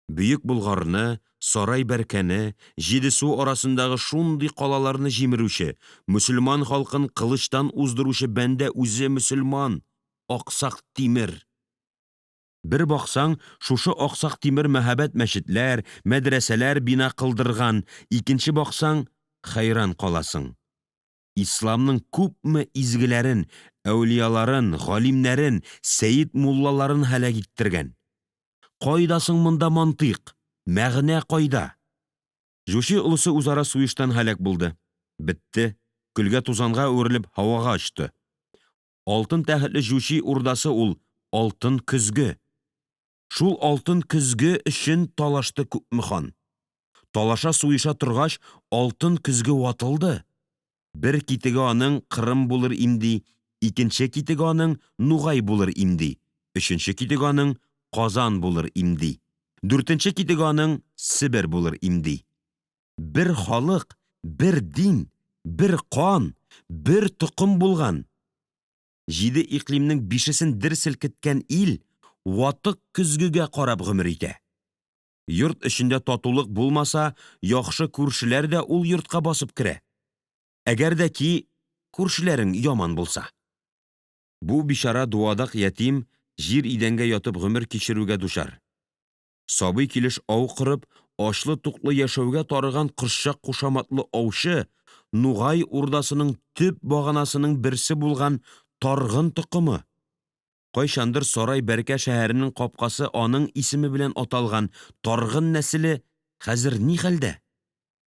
Бөек Болгарны, Сарай Бәркәне, Җидесу арасындагы шундый калаларны җимерүче, мөселман халкын кылычтан уздыручы бәндә үзе мөселман Аксак Тимер. Бер баксаң, шушы Аксак Тимер мәһабәт мәчетләр, мәдрәсәләр бина кылдырган, икенче баксаң, хәйран каласың. Исламның күпме изгеләрен, әүлияларын, галимнәрен, сәет муллаларын һәлак иттергән. Кайда соң монда мантыйк, мәгънә кайда? Җучи олысы үзара суештан һәлак булды. Бетте, көлгә-тузанга әверелеп һавага очты. Алтын тәхетле Җучи урдасы ул алтын көзге. Шул алтын көзге өчен талашты күпме хан. Талаша-суеша торгач, алтын көзге ватылды. Бер китеге аның Кырым булыр имди, икенче китеге аның Нугай булыр имди, өченче китеге аның Казан булыр имди, дүртенче китеге аның Себер булыр имди. Бер халык, бер дин, бер кан, бер токым булган. Җиде икълимнең бишесен дер селкеткән ил ватык көзгегә карап гомер итә. Йорт эчендә татулык булмаса, яхшы күршеләр дә ул йортка басып керә. Әгәр дә ки күршеләрең яман булса. Бу бичара дуадак ятим җир идәнгә ятып гомер кичерүгә дучар. Сабый килеш ау кырып, ачлы-туклы яшәүгә тарыган Кошчак кушаматлы аучы, Нугай урдасының төп баганасының берсе булган Таргын токымы. Кайчандыр Сарай Бәркә шәһәренең капкасы аның исеме белән аталган Таргын нәселе хәзер ни хәлдә?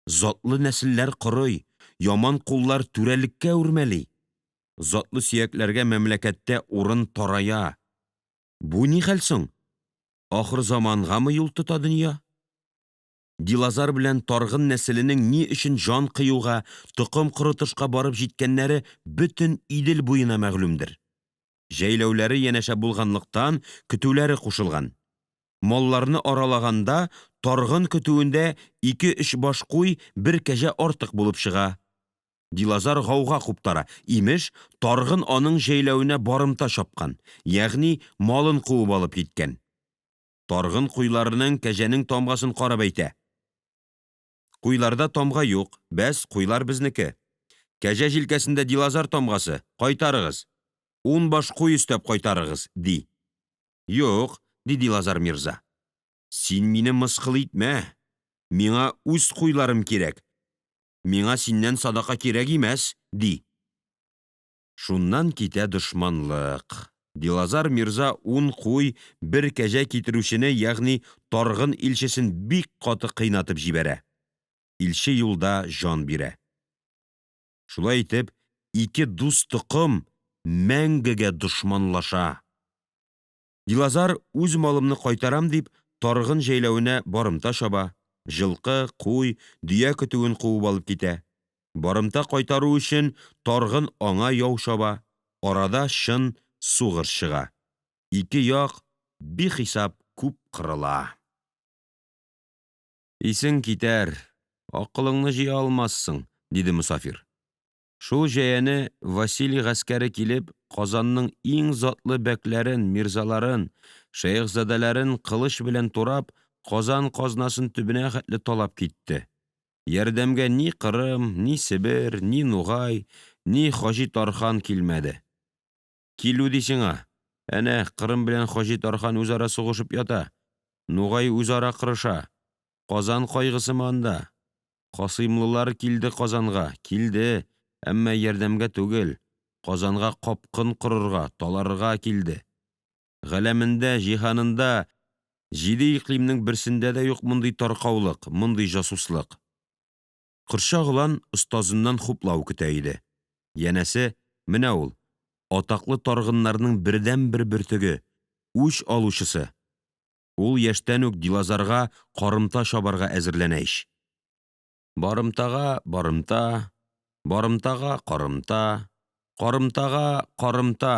Затлы нәселләр корый, яман куллар түрәлеккә үрмәли. Затлы сөякләргә мәмләкәттә урын тарая. Бу ни хәл соң? Ахырзамангамы юл тота дөнья? Дилазар белән Таргын нәселенең ни өчен җан кыюга, токым корытышка барып җиткәннәре бөтен Идел буена мәгълүмдер. Җәйләүләре янәшә булганлыктан, көтүләре кушылган. Малларны аралаганда Таргын көтүендә икеөч баш куй, бер кәҗә артык булып чыга. Дилазар гауга куптара. Имеш, Таргын аның җәйләвенә барымта чапкан, ягъни малын куып алып киткән. Таргын куйларының кәҗәнең тамгасын карап әйтә. Куйларда тамга юк, бәс, куйлар безнеке. Кәҗә җилкәсендә Дилазар тамгасы, кайтарыгыз. Ун баш куй өстәп кайтарыгыз, ди. Юк, ди Дилазар мирза. Син мине мыскыл итмә. Миңа үз куйларым кирәк. Миңа синнән садака кирәк имәс, ди. Шуннан китә дошманлык. Дилазар мирза ун куй, бер кәҗә китерүчене, ягъни Таргын илчесен бик каты кыйнатып җибәрә. Илче юлда җан бирә. Шулай итеп, ике дус токым мәңгегә дошманлаша. Дилазар, үз малымны кайтарам дип, Таргын җәйләвенә барымта чаба, җылкы, куй, дөя көтүен куып алып китә. Барымта кайтару өчен Таргын аңа яу чаба, арада чын сугыш чыга. Ике як бихисап күп кырыла. Исең китәр, акылыңны җыя алмассың, диде мосафир. Шул җәяне Василий гаскәре килеп, Казанның иң затлы бәкләрен, мирзаларын, шәехзадәләрен кылыч белән турап, Казан казнасын төбенә хәтле талап китте. Ярдәмгә ни Кырым, ни Себер, ни Нугай, ни Хаҗитархан килмәде. Килү ди сиңа! Әнә Кырым белән Хаҗитархан үзара сугышып ята, Нугай үзара кырыша. Казан кайгысымы анда? Касыймлылар килде Казанга, килде! Әмма ярдәмгә түгел, Казанга капкын корырга, таларга килде. Галәмендә, җиһанында, җиде икълимнең берсендә дә юк мондый таркаулык, мондый җасуслык. Кошчак олан остазыннан хуплау көтә иде, янәсе, менә ул, атаклы таргыннарның бердәнбер бөртеге, үч алучысы, ул яшьтән үк дилазарга карымта чабарга әзерләнә ич! Барымтага барымта, барымтага карымта, карымтага карымта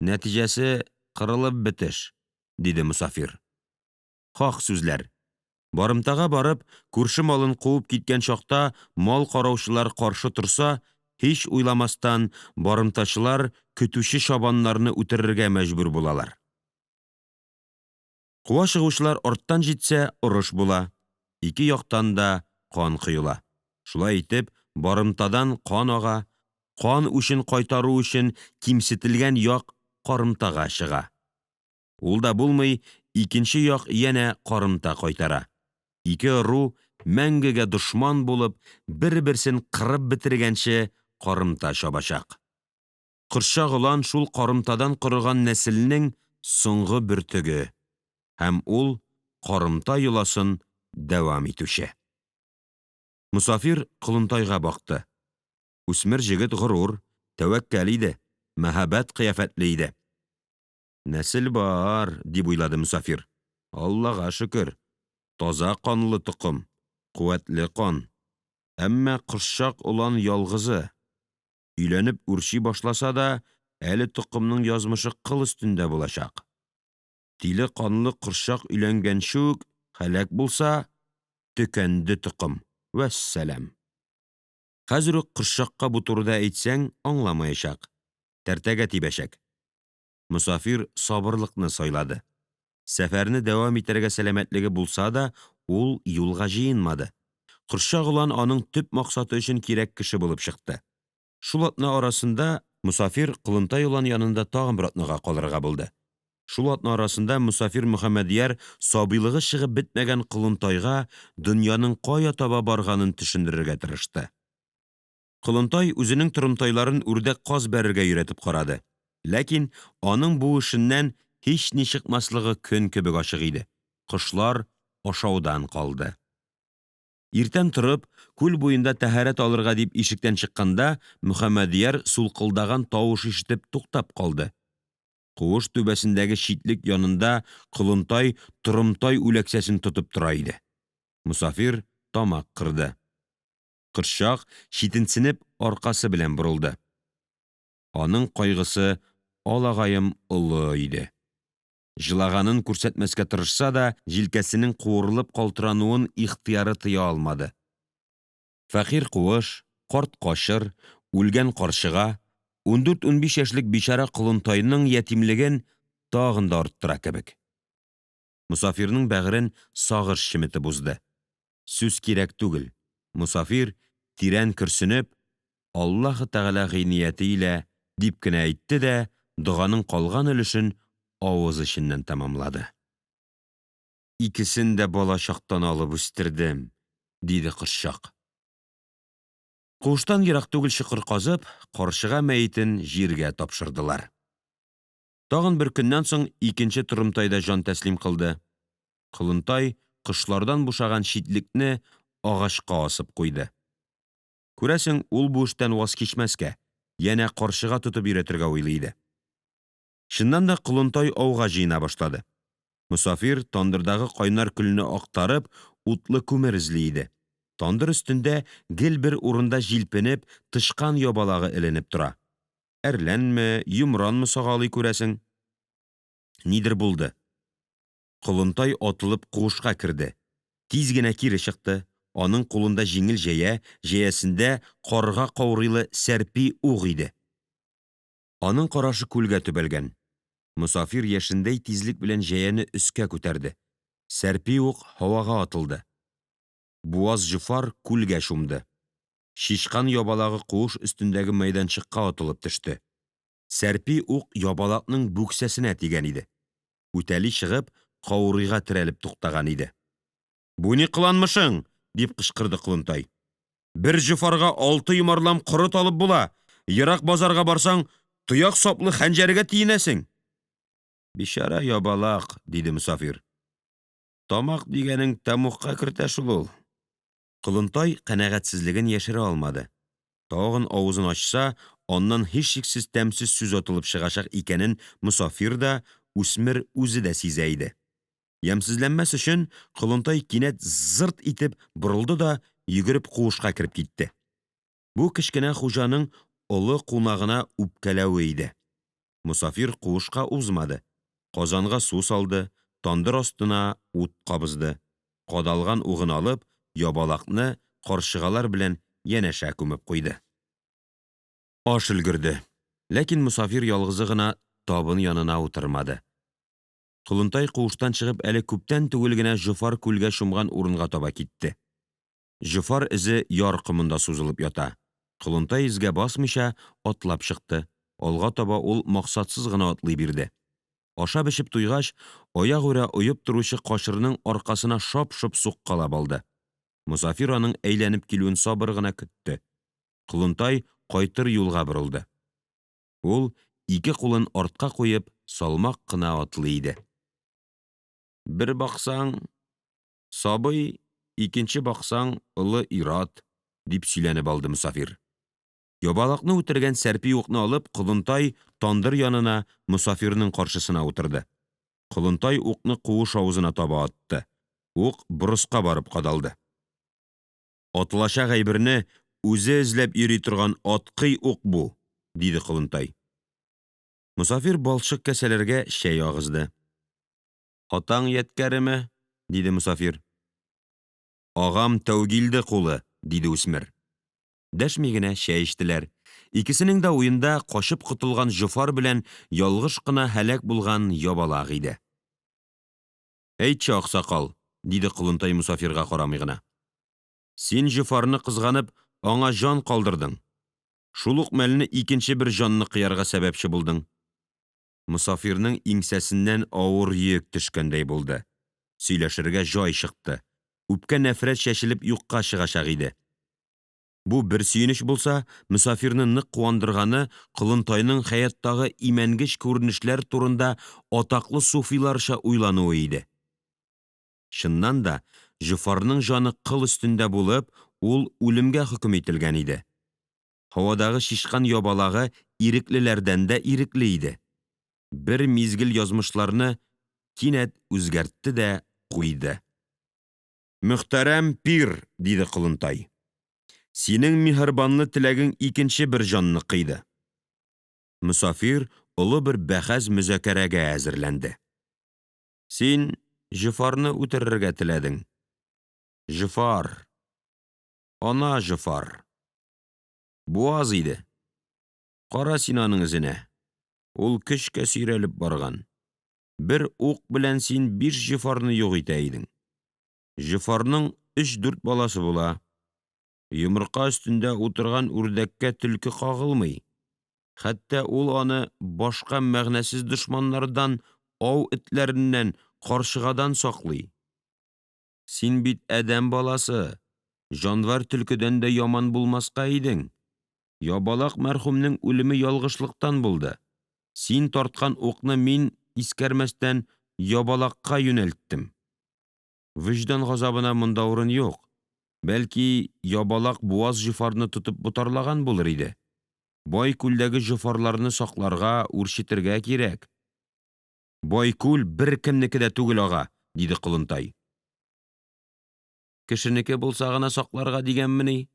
нәтиҗәсе кырылып бетеш, диде мосафир. Хак сүзләр. Барымтага барып, күрше малын куып киткән чакта мал караучылар каршы торса, һич уйламастан, барымтачылар көтүче чабаннарны үтерергә мәҗбүр булалар. Куа чыгучылар арттан җитсә, орыш була, ике яктан да кан коела. Шулай итеп, барымтадан кан ага, кан үчен кайтару өчен кимсетелгән як карымтага чыга. Ул да булмый, икенче як янә карымта кайтара. Ике ыру, мәңгегә дошман булып, берберсен кырып бетергәнче карымта чабачак. Кошчак олан шул карымтадан корыган нәселнең соңгы бөртеге һәм ул карымта йоласын дәвам итүче. Мосафир Колынтайга бакты. Үсмер җегет горур, тәвәккәл иде, мәһабәт кыяфәтле иде. Нәсел бар, дип уйлады мосафир. Аллага шөкер, таза канлы токым, куәтле кан. Әмма Кошчак олан ялгызы. Өйләнеп үрчи башласа да, әле токымның язмышы кыл өстендә булачак. Тиле канлы Кошчак өйләнгәнче үк һәлак булса, төкәнде токым, вәссәлам! Хәзер үк Кошчакка бу турыда әйтсәң, аңламаячак, тәртәгә тибәчәк. Мосафир сабырлыкны сайлады. Сәфәрне дәвам итәргә сәламәтлеге булса да, ул юлга җыенмады. Кошчак олан аның төп максаты өчен кирәк кеше булып чыкты. Шул атна арасында мосафир Колынтай олан янында тагын бер атнага калырга булды. Шул атна арасында мосафир Мөхәммәдьяр сабыйлыгы чыгып бетмәгән Колынтайга дөньяның кая таба барганын төшендерергә тырышты. Колынтай үзенең торымтайларын үрдәк-каз бәрергә өйрәтеп карады. Ләкин аның бу эшеннән һични чыкмаслыгы көн кебек ачык иде. Кошлар ашаудан калды. Иртән торып, күл буенда тәһарәт алырга дип ишектән чыкканда, Мөхәммәдьяр сулкылдаган тавыш ишетеп туктап калды. Куыш түбәсендәге читлек янында Колынтай Торымтай үләксәсен тотып тора иде. Мосафир тамак кырды. Кошчак, читенсенеп, аркасы белән борылды. Аның кайгысы алагаем олы иде. Җылаганын күрсәтмәскә тырышса да, җилкәсенең куырылып калтырануын ихтыяры тыя алмады. Фәкыйрь куыш, карт качыр, үлгән карчыга, 14–15 яшьлек бичара Колынтайның ятимлеген тагын да арттыра кебек. Мосафирның бәгырен сагыш чеметеп узды. Сүз кирәк түгел, мосафир, тирән көрсенеп, Аллаһы Тәгалә гыйнияте илә, дип кенә әйтте дә доганың калган өлешен авыз эченнән тәмамлады. Икесен дә балачактан алып үстердем, диде кошчак. Куыштан ерак түгел чокыр казып, карчыга мәетен җиргә тапшырдылар. Тагын бер көннән соң икенче Торымтай да җан тәслим кылды. Колынтай кошлардан бушаган читлекне агачка асып куйды. Күрәсең, ул бу эштән ваз кичмәскә, янә карчыга тотып өйрәтергә уйлый иде. Чыннан да Колынтай ауга җыена башлады. Мосафир тандырдагы кайнар көлне актарып, утлы күмер эзли иде. Тандыр өстендә гел бер урында җилпенеп, тычкан ябалагы эленеп тора. Әрләнме, йомранмы сагалый, күрәсең. Нидер булды. Колынтай атылып куышка керде. Тиз генә кире чыкты. Аның кулында җиңел җәя, җәясендә карга каурыйлы сәрпи ук иде. Аның карашы күлгә төбәлгән. Мосафир яшендәй тизлек белән җәяне өскә күтәрде. Сәрпи ук һавага атылды. Буаз җофар күлгә чумды. Чичкан ябалагы куыш өстендәге мәйданчыкка атылып төште. Сәрпи ук ябалакның бүксәсенә тигән иде. Үтәли чыгып, каурыйга терәлеп туктаган иде. Бу ни кыланмышың? дип кычкырды Колынтай. Бер җофарга алты йомарлам корыт алып була. Ерак базарга барсаң, тояк саплы хәнҗәргә тиенәсең. Бичара ябалак, диде мосафир. Тамак дигәнең тәмугка кертә шул ул. Колынтай канәгатьсезлеген яшерә алмады. Тагын авызын ачса, аннан һичшиксез тәмсез сүз атылып чыгачак икәнен мосафир да, үсмер үзе дә сизә иде. Ямьсезләнмәс өчен, Колынтай кинәт зырт итеп борылды да йөгереп куышка кереп китте. Бу кечкенә хуҗаның олы кунагына үпкәләве иде. Мосафир куышка узмады. Казанга су салды, тандыр астына ут кабызды. Кадалган угын алып, ябалакны карчыгалар белән янәшә күмеп куйды. Аш өлгерде. Ләкин мосафир ялгызы гына табын янына утырмады. Колынтай куыштан чыгып әле күптән түгел генә Җофар күлгә чумган урынга таба китте. Җофар эзе яр комында сузылып ята. Колынтай эзгә басмыйча атлап чыкты. Алга таба ул максатсыз гына атлый бирде. Ашап-эчеп туйгач, аягүрә оеп торучы качырның аркасына шап-шоп суккалап алды. Мосафир аның әйләнеп килүен сабыр гына көтте. Колынтай кайтыр юлга борылды. Ул ике кулын артка куеп, салмак кына атлый иде. Бер баксаң, сабый, икенче баксаң, олы ират, дип сөйләнеп алды мосафир. Ябалакны үтергән сәрпи укны алып, Колынтай тандыр янына, мосафирның каршысына утырды. Колынтай укны куыш авызына таба атты. Ук борыска барып кадалды. Атылачак әйберне үзе эзләп йөри торган аткый ук бу, диде Колынтай. Мосафир балчык касәләргә чәй агызды. Атаң ядкяреме? диде мосафир. Агам Тәүгилде кулы, диде үсмер. Дәшми генә чәй эчтеләр. Икесенең дә уенда качып котылган Җофар белән ялгыш кына һәлак булган ябалак иде. Әйтче, аксакал, диде Колынтай мосафирга карамый гына. Син Җофарны кызганып, аңа җан калдырдың. Шул ук мәлне икенче бер җанны кыярга сәбәпче булдың. Мосафирның иңсәсеннән авыр йөк төшкәндәй булды. Сөйләшергә җай чыкты. Үпкә-нәфрәт чәчелеп юкка чыгачак иде. Бу бер сөенеч булса, мосафирны нык куандырганы Колынтайның хәяттагы имәнгеч күренешләр турында атаклы суфиларча уйлануы иде. Чыннан да, Җофарның җаны кыл өстендә булып, ул үлемгә хөкем ителгән иде. Һавадагы чичкан ябалагы иреклеләрдән дә ирекле иде. Бер мизгел язмышларны кинәт үзгәртте дә куйды. Мөхтәрәм пир, диде Колынтай, синең миһербанлы теләгең икенче бер җанны кыйды. Мосафир олы бер бәхәс-мөзакәрәгә әзерләнде. Син Җофарны үтерергә теләдең. Җофар! Ана Җофар! Буаз иде. Кара син аның эзенә. Ул көчкә сөйрәлеп барган. Бер ук белән син биш Җофарны юк итә идең. Җофарның өч-дүрт баласы була. Йомырка өстендә утырган үрдәккә төлке кагылмый. Хәтта ул аны башка мәгънәсез дошманнардан, ау этләреннән, карчыгадан саклый. Син бит адәм баласы, җанвар төлкедән дә яман булмаска идең. Ябалак мәрхүмнең үлеме ялгышлыктан булды. Син тарткан укны мин, искәрмәстән, ябалакка юнәлттем. Вөҗдан газабына монда урын юк. Бәлки, ябалак буаз җофарны тотып ботарлаган булыр иде. Байкүлдәге җофарларны сакларга, үрчетергә кирәк. Байкүл беркемнеке дә түгел, ага, диде Колынтай. Кешенеке булса гына сакларга дигәнмени?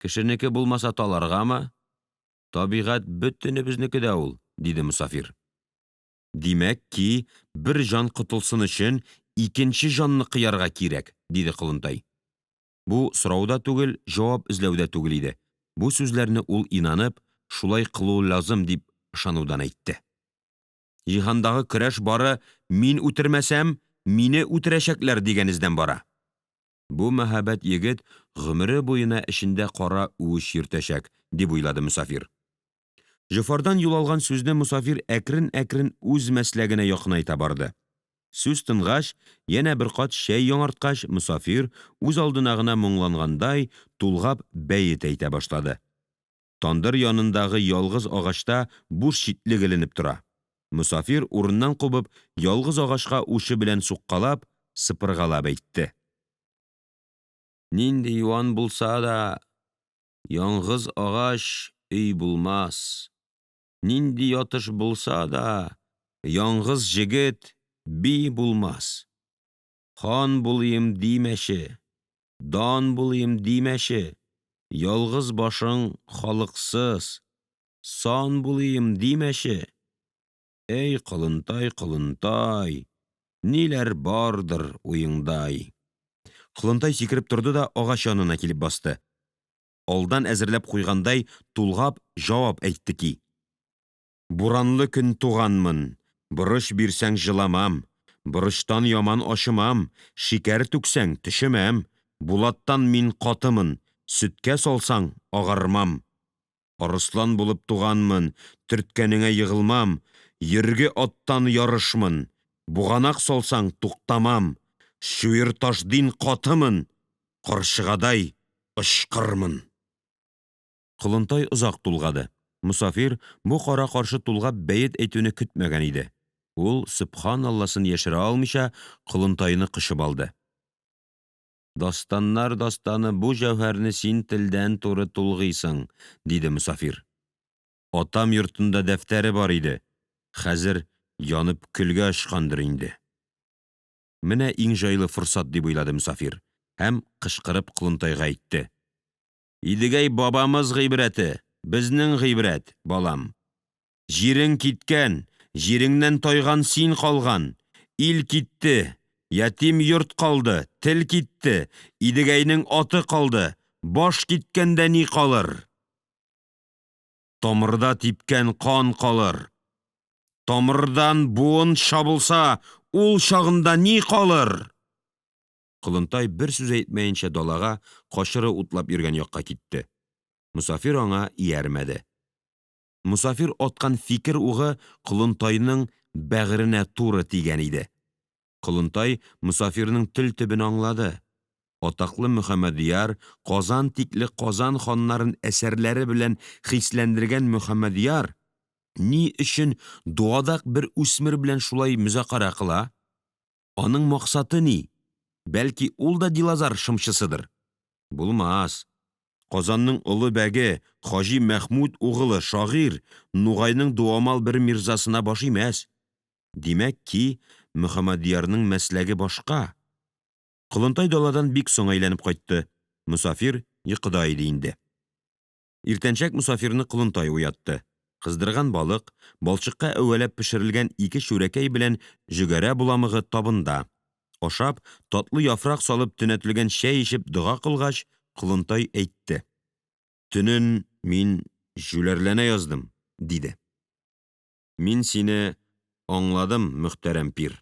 Кешенеке булмаса таларгамы? Табигать бөтенебезнеке дә ул, диде мосафир. Димәк ки, бер җан котылсын өчен, икенче җанны кыярга кирәк, диде Колынтай. Бу сорау да түгел, җавап эзләү дә түгел иде. Бу сүзләрне ул инанып, шулай кылу лязем дип ышанудан әйтте. Җиһандагы көрәш бары мин үтермәсәм, мине үтерәчәкләр дигән эздән бара. Бу мәһабәт егет гомере буена эчендә кара үч йөртәчәк, дип уйлады мосафир. Җофардан юл алган сүзне мосафир әкренәкрен үз мәсләгенә якынайта барды. Сүз тынгач, янә бер кат чәй яңарткач, мосафир, үзалдына гына моңлангандай, тулгап бәет әйтә башлады. Тандыр янындагы ялгыз агачта буш читлек эленеп тора. Мосафир, урыныннан кубып, ялгыз агачка учы белән суккалап, сыпыргалап әйтте. Нинди юан булса да, яңгыз агач өй булмас, нинди ятыш булса да, яңгыз җегет би булмас. Хан булыйм димәче, дан булыйм димәче, ялгыз башың халыксыз, сан булыйм димәче. Әй, колынтай, колынтай, ниләр бардыр уеңдай? Колынтай сикереп торды да агач янына килеп басты. Алдан әзерләп куйгандай тулгап җавап әйтте ки Буранлы көн туганмын, борыч бирсәң җыламам, борычтан яман ачымам, шикәр түксәң төчемәм, булаттан мин катымын, сөткә салсаң агармам. Арыслан булып туганмын, төрткәнеңә егылмам, йөрге аттан ярышмын, буганак салсаң туктамам, чуерташдин катымын, карчыгадай очкырмын. Колынтай озак тулгады. Мосафир бу кара-каршы тулгап бәет әйтүне көтмәгән иде. Ул, сөбханалласын яшерә алмыйча, колынтайны кочып алды. Дастаннар дастаны бу җәүһәрне син телдән туры тулгыйсың, диде мосафир. Атам йортында дәфтәре бар иде, хәзер янып көлгә очкандыр инде. Менә иң җайлы форсат дип уйлады мосафир һәм кычкырып колынтайга әйтте Идегәй бабамыз гыйбрәте, безнең гыйбрәт, балам. Җирең киткән, җиреңнән тайган син калган. Ил китте, ятим йорт калды, тел китте, Идегәйнең аты калды, баш киткәндә ни калыр? Тамырда типкән кан калыр. Тамырдан буын чабылса, ул чагында ни калыр? Колынтай бер сүз әйтмәенчә далага, качыры утлап йөргән якка китте. Мосафир аңа иярмәде. Мосафир аткан фикер угы Колынтайның бәгыренә туры тигән иде. Колынтай мосафирның тел төбен аңлады. Атаклы Мөхәммәдьяр, Казан тикле Казан ханнарын әсәрләре белән хисләндергән Мөхәммәдьяр ни өчен дуадак бер үсмер белән шулай мөзакәрә кыла? Аның максаты ни? Бәлки, ул да Дилазар шымчысыдыр? Булмас. Казанның олы бәге Хаҗи Мәхмүд угылы шагыйрь Нугайның дуамал бер мирзасына баш имәс. Димәк ки, Мөхәммәдьярның мәсләге башка. Колынтай даладан бик соң әйләнеп кайтты. Мосафир йокыда иде инде. Иртәнчәк мосафирны Колынтай уятты. Кыздырган балык, балчыкка әвәләп пешерелгән ике чүрәкәй белән җөгәрә боламыгы табында. Ашап, татлы яфрак салып төнәтелгән чәй эчеп дога кылгач, Колынтай әйтте Төнен мин җүләрләнә яздым, диде. Мин сине аңладым, мөхтәрәм пир.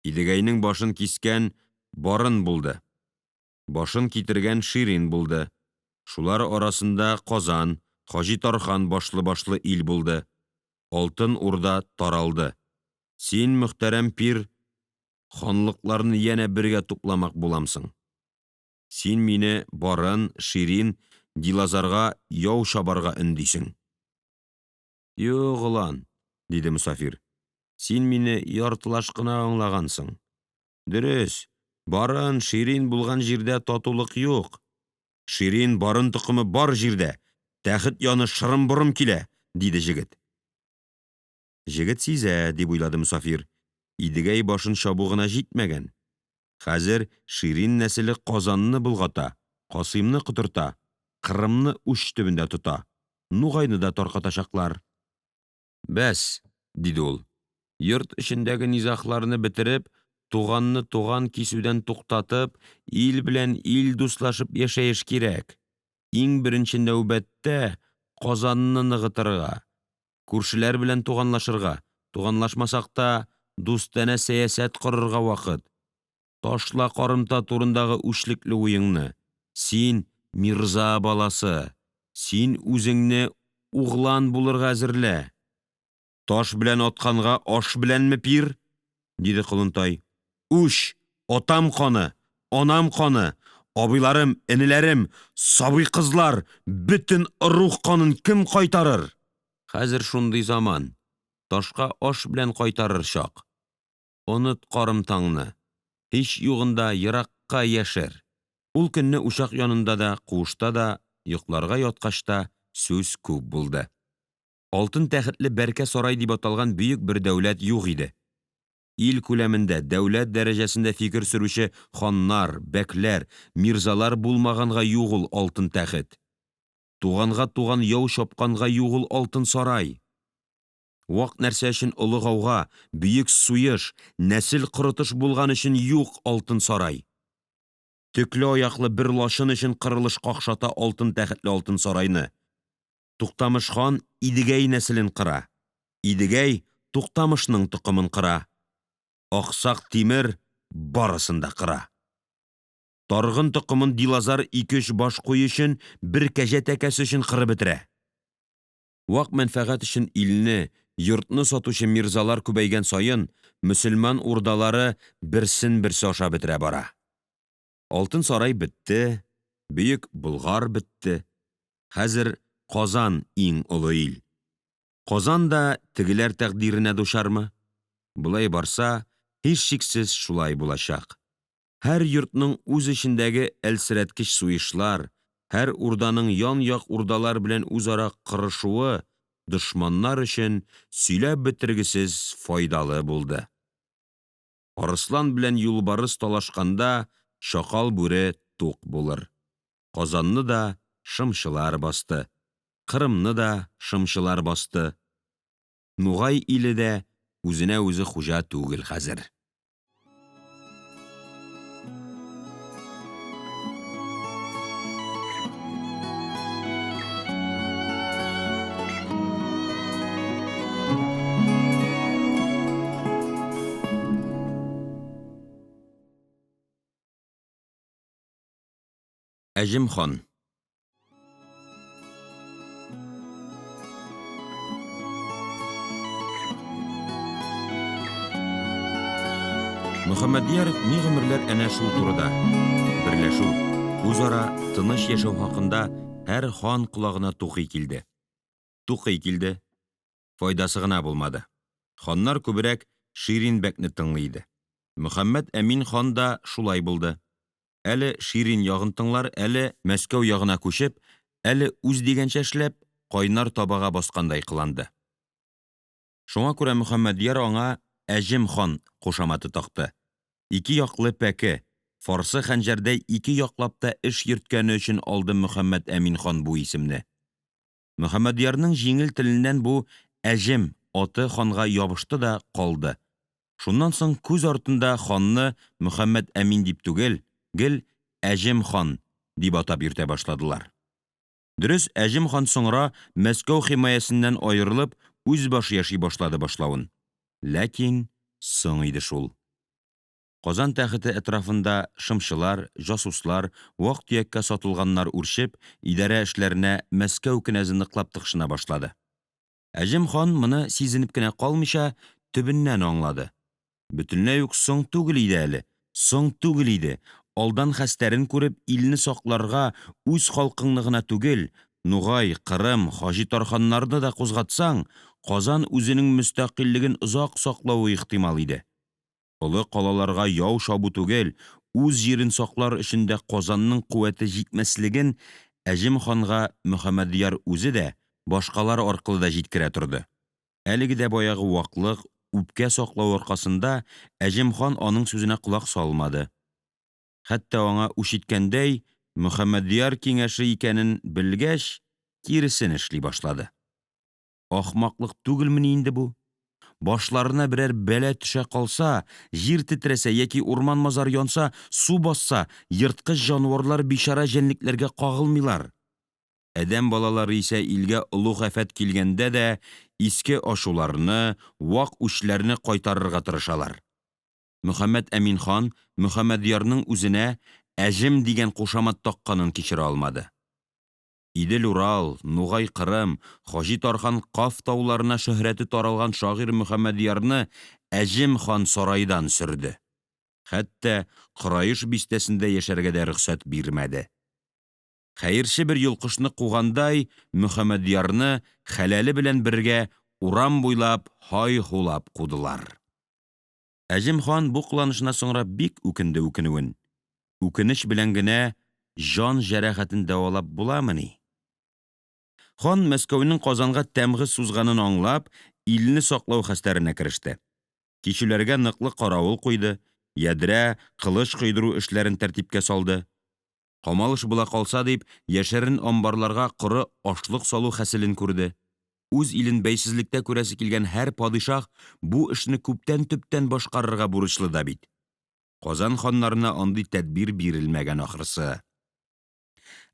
Идегәйнең башын кискән Барын булды, башын китергән Ширин булды, шулар арасында Казан, Хаҗитархан башлыбашлы ил булды. Алтын Урда таралды. Син, мөхтәрәм пир, ханлыкларны янә бергә тупламак буламсың. Син мине Барын, Ширин, Дилазарга яу чабарга өндисең. Юк, олан, диде мосафир, син мине яртылаш кына аңлагансың. Дөрес, Барын, Ширин булган җирдә татулык юк. Ширин, Барын токымы бар җирдә тәхет яны шырымборым килә, диде җегет. Җегет сизә, дип уйлады мосафир, Идегәй башын чабу гына җитмәгән. Хәзер Ширин нәселе Казанны болгата, Касыймны котырта, Кырымны уч төбендә тота, Нугайны да таркатачаклар. Бәс, диде ул, йорт эчендәге низагларны бетереп, туганны туган кисүдән туктатып, ил белән ил дуслашып яшәеш кирәк. Иң беренче нәүбәттә Казанны ныгытырга, күршеләр белән туганлашырга, туганлашмасак та, дустанә сәясәт корырга вакыт. Ташла карымта турындагы үчлекле уеңны. Син мирза баласы, син үзеңне углан булырга әзерлә. Таш белән атканга аш беләнме, пир? диде Колынтай. Үч, атам каны, анам каны, абыйларым, энеләрем, сабый кызлар, бөтен ыруг канын кем кайтарыр? Хәзер шундый заман, ташка аш белән кайтарыр чак. Оныт карымтаңны, һич югында еракка яшер. Ул көнне учак янында да, куышта да, йокларга яткач та сүз күп булды. Алтын тәхетле Бәркә сарай дип аталган бөек бер дәүләт юк иде. Ил күләмендә, дәүләт дәрәҗәсендә фикер сөрүче ханнар, бәкләр, мирзалар булмаганга юк ул алтын тәхет. Туганга туган яу чапканга юк ул алтын сарай. Вак нәрсә өчен олы гауга, бөек суеш, нәсел корытыш булган өчен юк алтын сарай. Төкле аяклы бер лачын өчен кырылыш какшата алтын тәхетле алтын сарайны. Туктамыш хан Идегәй нәселен кыра, Идегәй Туктамышның токымын кыра. Аксак Тимер барысын да кыра. Таргын токымын Дилазар икеөч баш куй өчен, бер кәҗә тәкәсе өчен кырып бетерә. Вак мәнфәгать өчен илне, йортны сатучы мирзалар күбәйгән саен, мөселман урдалары берсенберсе ашап бетерә бара. Алтын сарай бетте, Бөек Болгар бетте. Хәзер Казан иң олы ил. Казан да тегеләр тәкъдиренә дучармы? Болай барса, һичшиксез шулай булачак. Һәр йортның үз эчендәге әлсерәткеч суешлар, һәр урданың янъяк урдалар белән үзара кырышуы дошманнар өчен сөйләп бетергесез файдалы булды. Арыслан белән юлбарыс талашканда шакал бүре тук булыр. Казанны да шымчылар басты, Кырымны да шымчылар басты. Нугай иле дә үзенәүзе хуҗа түгел хәзер. Әҗем хан Мөхәммәдьяр ни гомерләр әнә шул турыда, берләшү, үзара тыныч яшәү хакында һәр хан колагына тукый килде. Тукый килде. Файдасы гына булмады. Ханнар күбрәк Ширин бәкне тыңлый иде. Мөхәммәд Әмин хан да шулай булды. Әле Ширин ягын тыңлар, әле Мәскәү ягына күчеп, әле үз дигәнчә эшләп, кайнар табага баскандай кыланды. Шуңа күрә Мөхәммәдьяр аңа Әҗем хан кушаматы такты. Ике яклы пәке, фарсы хәнҗәрдәй ике яклап та эш йөрткәне өчен алды Мөхәммәд Әмин хан бу исемне. Мөхәммәдьярның җиңел теленнән бу Әҗем аты ханга ябышты да калды. Шуннан соң күз артында ханны Мөхәммәд Әмин дип түгел, гел Әҗем хан дип атап йөртә башладылар. Дөрес, Әҗем хан соңра Мәскәү химаясеннән аерылып, үз башы яши башлады башлавын. Ләкин соң иде шул. Казан тәхете әтрафында шымчылар, җасуслар, вактөяккә сатылганнар үрчеп, идарә эшләренә Мәскәү кенәзе ныклап тыкшына башлады. Әҗем хан моны сизенеп кенә калмыйча, төбеннән аңлады. Бөтенләй үк соң түгел иде әле, соң түгел иде, алдан хәстәрен күреп, илне сакларга үз халкыңны гына түгел, Нугай, Кырым, Хаҗи тарханнарны да кузгатсаң, Казан үзенең мөстәкыйльлеген озак саклавы ихтимал иде. Олы калаларга яу чабу түгел, үз җирен саклар өчен дә Казанның куәте җитмәслеген Әҗем ханга Мөхәммәдьяр үзе дә, башкалар аркылы да җиткерә торды. Әлеге дә баягы ваклык, үпкә саклау аркасында Әҗем хан аның сүзенә колак салмады. Хәтта аңа үч иткәндәй, Мөхәммәдьяр киңәше икәнен белгәч, киресен эшли башлады. Ахмаклык түгелмени инде бу? Башларына берәр бәла төшә калса, җир тетрәсә яки урманмазар янса, су басса, ерткыч җанварлар бичара җәнлекләргә кагылмыйлар. Адәм балалары исә илгә олуг афәт килгәндә дә иске ачуларны, вак үчләрне кайтарырга тырышалар. Мөхәммәд Әмин хан Мөхәммәдьярның үзенә Әҗем дигән кушамат такканын кичерә алмады. ИделУрал, НугайКырым, Хаҗи Тархан Каф тауларына шөһрәте таралган шагыйрь Мөхәммәдьярны Әҗем хан сарайдан сөрде, хәтта Кораиш бистәсендә яшәргә дә рөхсәт бирмәде. Хәерче бер йолкышны кугандай, Мөхәммәдьярны хәләле белән бергә урам буйлап һайһулап кудылар. Әҗем хан бу кыланышына соңрак бик үкенде үкенүен. Үкенеч белән генә җан җәрәхәтен дәвалап буламыни? Хан Мәскәүнең Казанга тәмгы сузганын аңлап, илне саклау хәстәренә кереште. Кичүләргә ныклы каравыл куйды, ядрә, кылыч койдыру эшләрен тәртипкә салды. Камалыш була калса дип, яшерен амбарларга коры ашлык салу хәселен күрде. Үз илен бәйсезлектә күрәсе килгән һәр падишаһ бу эшне күптән төптән башкарырга бурычлы да бит. Казан ханнарына андый тәдбир бирелмәгән ахрысы.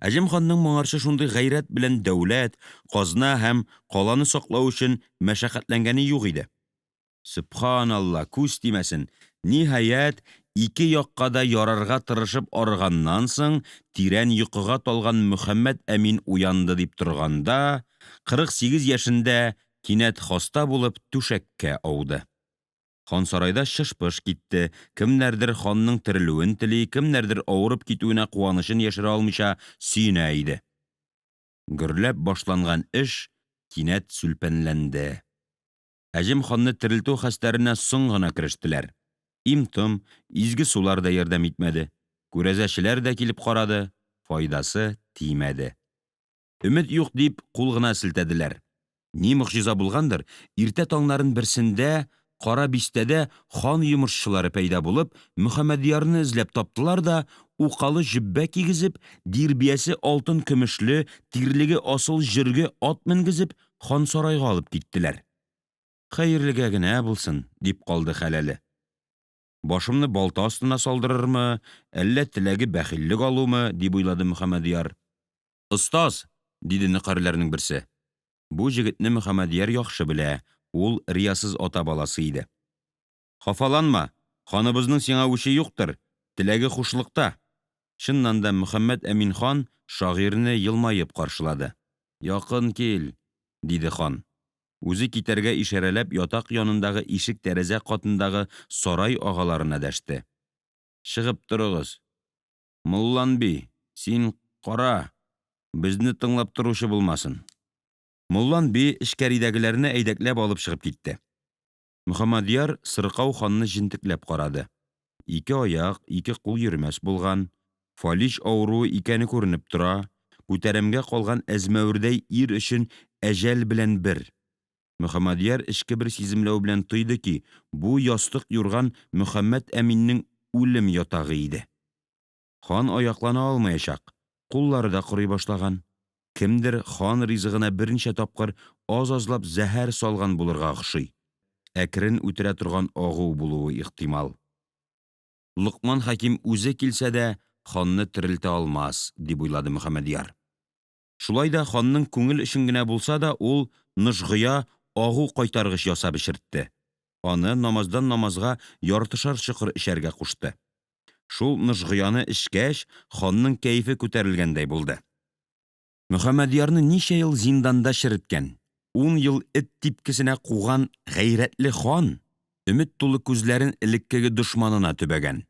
Әҗем ханның моңарчы шундый гайрәт белән дәүләт, казна һәм каланы саклау өчен мәшәкатьләнгәне юк иде. Сөбханалла, күз тимәсен, ниһаять, ике якка да ярарга тырышып арыганнан соң, тирән йокыга талган Мөхәммәд Әмин уянды дип торганда, 48 яшендә кинәт хаста булып түшәккә ауды. Хансарайда чыш-пыш китте, кемнәрдер ханның терелүен тели, кемнәрдер авырып китүенә куанычын яшерә алмыйча сөенә иде. Гөрләп башланган эш кинәт сүлпәнләнде. Әҗем ханны терелтү хәстәренә соң гына керештеләр. Им-том, изге сулар да ярдәм итмәде. Күрәзәчеләр дә килеп карады, файдасы тимәде. Өмет юк дип кул гына селтәделәр. Ни могҗиза булгандыр, иртә таңнарын берсендә Кара бистәдә хан йомышчылары пәйда булып, Мөхәммәдьярны эзләп таптылар да, укалы җөббә кигезеп, дирбиясе алтын-көмешле, тирлеге асыл җөрге ат менгезеп, хан сарайга алып киттеләр. Хәерлегә генә булсын, дип калды хәләле. Башымны балта астына салдырырмы, әллә теләге бәхиллек алумы, дип уйлады Мөхәммәдьяр. Остаз, диде нөкәрләрнең берсе. Бу җегетне Мөхәммәдьяр яхшы белә, ул риясыз ата баласы иде. Хафаланма, ханыбызның сиңа үче юктыр, теләге хушлыкта. Чыннан да, Мөхәммәд Әмин хан шагыйрьне елмаеп каршылады. Якын кил, диде хан. Үзе китәргә ишарәләп ятак янындагы ишек-тәрәзә катындагы сарай агаларына дәште. Чыгып торыгыз. Молланби, син кара, безне тыңлап торучы булмасын. Моллан би эчкәридәгеләрне әйдәкләп алып чыгып китте. Мөхәммәдьяр сыркау ханны җентекләп карады. Ике аяк, ике кул йөрмәс булган, фалич авыруы икәне күренеп тора, күтәрәмгә калган әзмәвердәй ир өчен әҗәл белән бер. Мөхәммәдьяр эчке бер сиземләү белән тойды ки, бу ястык-юрган Мөхәммәд Әминнең үлем ятагы иде. Хан аяклана алмаячак, куллары да корый башлаган. Кемдер хан ризыгына берничә тапкыр азазлап зәһәр салган булырга охшый. Әкрен үтерә торган агу булуы ихтимал. Локман хәким үзе килсә дә, ханны терелтә алмас, дип уйлады Мөхәммәдьяр. Шулай да ханның күңел өчен генә булса да ул Нужгыя агу кайтаргыч ясап эчертте. Аны намаздан намазга яртышар чокыр эчәргә кушты. Шул нужгыяны эчкәч, ханның кәефе күтәрелгәндәй булды. Мөхәммәдьярны ничә ел зинданда череткән, ун ел эт типкесенә куган гайрәтле хан өмет тулы күзләрен элеккеге дошманына төбәгән.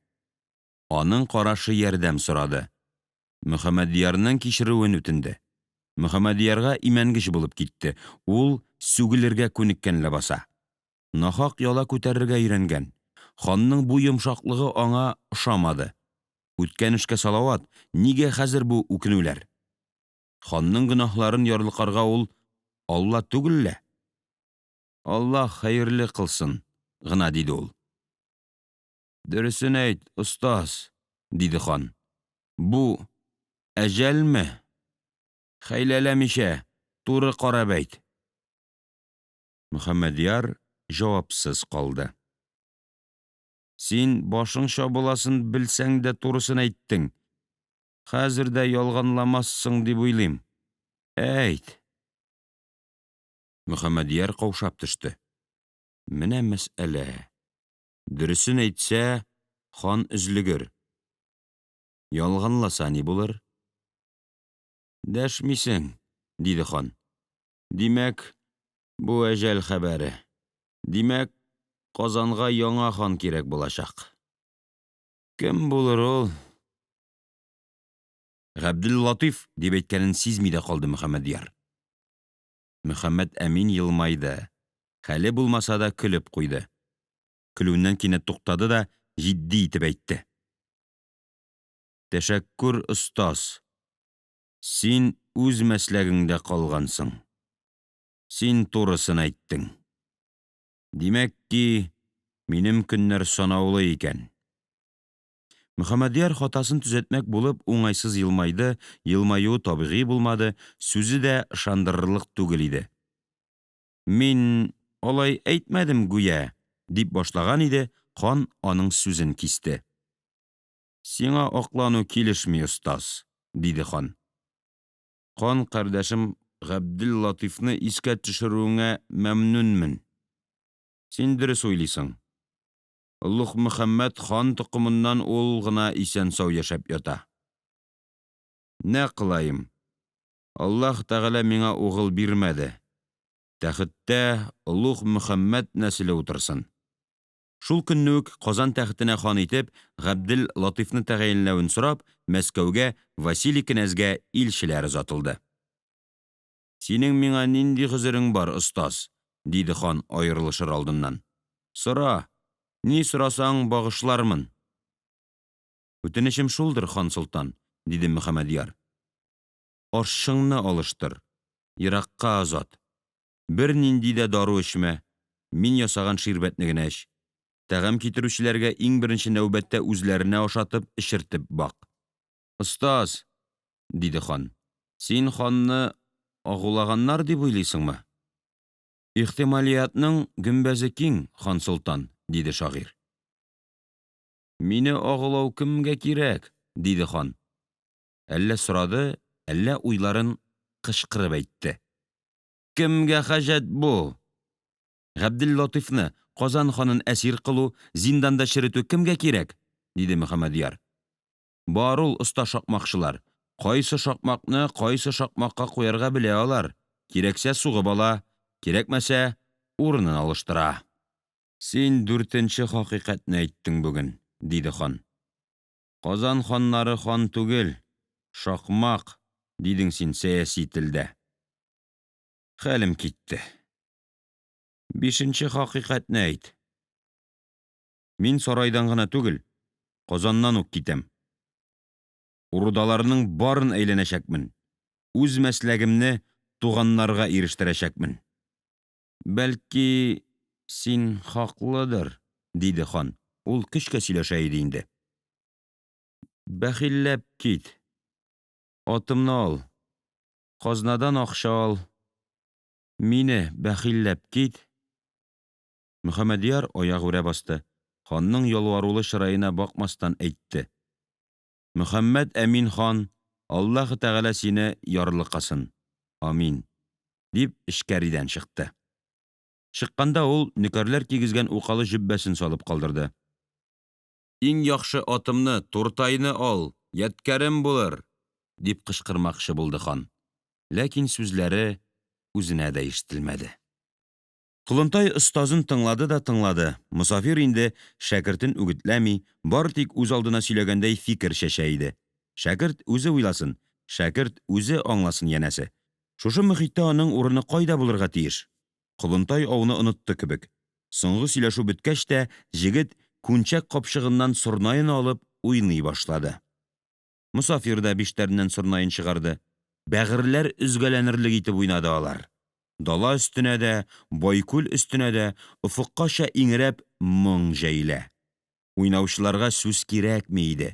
Аның карашы ярдәм сорады. Мөхәммәдьярның кичерүен үтенде. Мөхәммәдьярга имәнгеч булып китте, ул сүгелергә күнеккән ләбаса. Нахак яла күтәрергә өйрәнгән. Ханның бу йомшаклыгы аңа ошамады. Үткән эшкә салават, нигә хәзер бу үкенүләр? Ханның гөнаһларын ярлыкарга ул Алла түгел лә. Аллаһ хәерле кылсын, гына диде ул. Дөресен әйт, остаз, диде хан. Бу әҗәлме? Хәйләләмичә, туры карап әйт. Мөхәммәдьяр җавапсыз калды. Син башың чабыласын белсәң дә турысын әйттең. Хәзер дә ялганламассың дип уйлыйм. Әйт. Мөхәммәдьяр каушап төште. Менә мәсьәлә. Дөресен әйтсә, хан өзлегер. Ялганласа ни булыр? Дәшмисең, диде хан. Димәк, бу әҗәл хәбәре. Димәк, Казанга яңа хан кирәк булачак. Кем булыр ул? Габделлатыйф, дип әйткәнен сизми дә калды Мөхәммәдьяр. Мөхәммәт Әмин елмайды, хәле булмаса да көлеп куйды. Көлүеннән кинәт туктады да җитди итеп әйтте Тәшәккүр, остаз, син үз мәсләгеңдә калгансың, син турысын әйттең. Димәк ки, минем көннәр санаулы икән. Мөхәммәдьяр, хатасын төзәтмәк булып, уңайсыз елмайды, елмаюы табигый булмады, сүзе дә ышандырырлык түгел иде. Мин алай әйтмәдем гүя, дип башлаган иде, хан аның сүзен кисте. Сиңа аклану килешми, остаз, диде хан. Кан кардәшем Габделлатыйфны искә төшерүеңә мәмнүнмен. Син дөрес уйлыйсың Олуг Мөхәммәд хан токымыннан ул гына исәнсау яшәп ята. Нә кылаем, Аллаһы Тәгалә миңа угыл бирмәде, тәхеттә Олуг Мөхәммәд нәселе утырсын. Шул көнне үк Казан тәхетенә хан итеп Габдел-Латыйфны тәгаенләвен сорап, Мәскәүгә Василий кенәзгә илчеләр озатылды. Синең миңа нинди гозерең бар, остаз? диде хан аерылышыр алдыннан. Сора, ни сорасаң, багышлармын. Үтенечем шулдыр, хан солтан, диде Мөхәммәдьяр. Ашчыңны алыштыр, еракка озат. Бернинди дә дару эчмә, мин ясаган ширбәтне генә эч. Тәгам китерүчеләргә иң беренче нәүбәттә үзләренә ашатып, эчертеп бак. Остаз, диде хан, син ханны агулаганнар дип уйлыйсыңмы? Ихтималиятның гөмбәзе киң, хан солтан, диде шагыйрь. Мине агулау кемгә кирәк? диде хан. Әллә сорады, әллә уйларын кычкырып әйтте. Кемгә хаҗәт бу? Габделлатыйфны, Казан ханын әсир кылу, зинданда черетү кемгә кирәк? диде Мөхәммәдьяр. Бар ул оста шакмакчылар, кайсы шакмакны кайсы шакмакка куярга белә алар, кирәксә сугып ала, кирәкмәсә урынын алыштыра. Син дүртенче хакыйкатьне әйттең бүген, диде хан. Казан ханнары хан түгел, шакмак, дидең син сәяси телдә. Хәлем китте. Бишенче хакыйкатьне әйт. Мин Сарайдан гына түгел, Казаннан ук китәм. Урдаларның барын әйләнәчәкмен, үз мәсләгемне туганнарга ирештерәчәкмен. Бәлки, син хаклыдыр, диде хан, ул көчкә сөйләшә иде инде. Бәхилләп кит, атымны ал, казнадан акча ал, мине бәхилләп кит. Мөхәммәдьяр аягүрә басты, ханның ялварулы чыраена бакмастан әйтте Мөхәммәт Әмин хан, Аллаһы Тәгалә сине ярлыкасын! Амин! дип, эчкәридән чыкты. Чыкканда ул нөкәрләр кигезгән укалы җөббәсен салып калдырды. Иң яхшы атымны, Туртайны ал, ядкярем булыр! дип кычкырмакчы булды хан, ләкин сүзләре үзенә дә ишетелмәде. Колынтай остазын тыңлады да тыңлады, мосафир инде шәкертен үгетләми, бары тик үзалдына сөйләгәндәй фикер чәчә иде. Шәкерт үзе уйласын, шәкерт үзе аңласын, янәсе. Шушы мохиттә аның урыны кайда булырга тиеш? Колынтай ауны онытты кебек. Соңгы сөйләшү беткәч тә, җегет күнчәк капчыгыннан сорнаен алып уйный башлады. Мосафир да биштәреннән сорнаен чыгарды. Бәгырьләр өзгәләнерлек итеп уйнады алар. Дала өстенә дә, Байкүл өстенә дә офыккача иңрәп моң җәелә. Уйнаучыларга сүз кирәкми иде.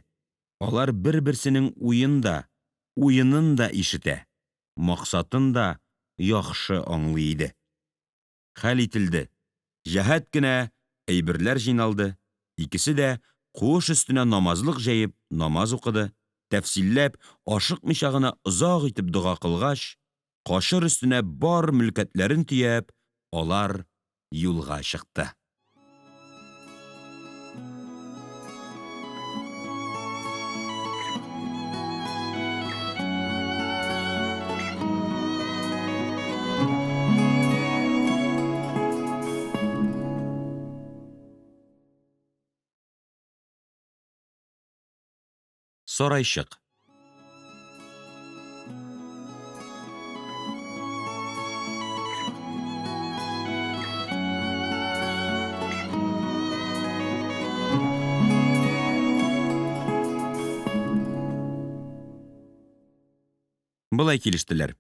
Алар берберсенең уен да, уенын да ишетә, максатын да яхшы аңлый иде. Хәл ителде, җәһәт кенә әйберләр җыйналды, икесе дә куыш өстенә намазлык җәеп намаз укыды, тәфсилләп, ашыкмыйча гына озак итеп дога кылгач, качыр өстенә бар мөлкәтләрен төяп, алар юлга чыкты. Сарайчык. Болай килештеләр.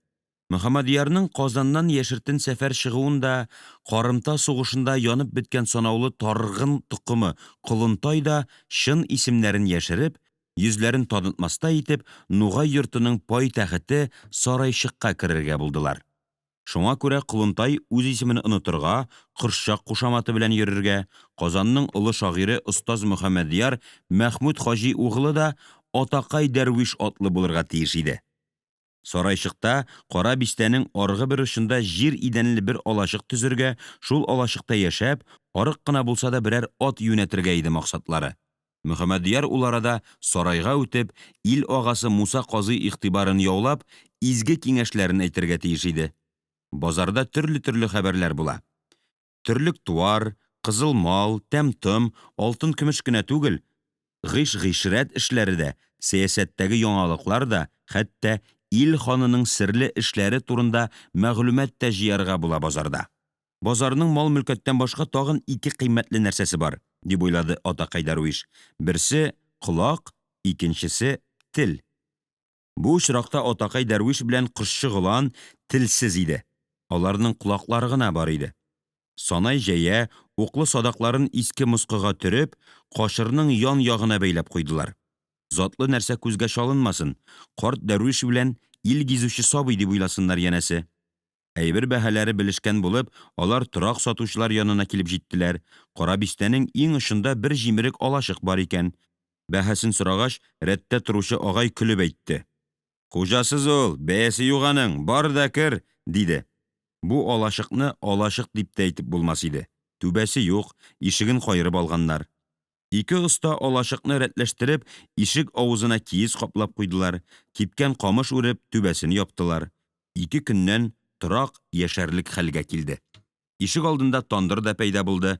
Мөхәммәдьярның Казаннан яшертен сәфәр чыгуын да, карымта сугышында янып беткән санаулы таргын токымы Колынтай да чын исемнәрен яшереп, йөзләрен танытмастай итеп, Нугай йортының пайтәхете Сарайчыкка керергә булдылар. Шуңа күрә Колынтай үз исемен онытырга, Кошчак кушаматы белән йөрергә, Казанның олы шагыйре остаз Мөхәммәдьяр Мәхмүд хаҗи углы да Атакай дәрвиш атлы булырга тиеш иде. Сарайчыкта Кара бистәнең аргы бер очында җир идәнле бер алачык төзергә, шул алачыкта яшәп, арык кына булса да берәр ат юнәтергә иде максатлары. Мөхәммәдьяр ул арада сарайга үтеп, ил агасы Муса казый игътибарын яулап, изге киңәшләрен әйтергә тиеш иде. Базарда төрле-төрле хәбәрләр була. Терлек-туар, кызыл мал, тәм-том, алтын-көмеш кенә түгел, гыйш-гыйшрәт эшләре дә, сәясәттәге яңалыклар да, хәтта ил ханының серле эшләре турында мәгълүмат та җыярга була базарда. Базарның мал-мөлкәттән башка тагын ике кыйммәтле нәрсәсе бар, дип уйлады атакай дәрвиш. Берсе колак, икенчесе тел. Бу очракта атакай дәрвиш белән кошчык олан телсез иде. Аларның колаклары гына бар иде. Санай җәя, уклы садакларын иске-москыга төреп, качырның ян-ягына бәйләп куйдылар. Затлы нәрсә күзгә чалынмасын, карт дәрвиш белән ил гизүче сабый дип уйласыннар янәсе. Әйбер бәһаләре белешкән булып, алар торак сатучылар янына килеп җиттеләр. Кара бистәнең иң очында бер җимерек алачык бар икән. Бәһасен сорагач, рәттә торучы агай көлеп әйтте. Хуҗасыз ул, бәясе юк аның, бар да кер, диде. Бу алачыкны алачык дип тә әйтеп булмас иде. Түбәсе юк, ишеген каерып алганнар. Ике оста алачыкны рәтләштереп, ишек авызына киез каплап куйдылар, кипкән камыш үреп, түбәсен яптылар. Ике көннән торак яшәрлек хәлгә килде. Ишек алдында тандыр да пәйда булды.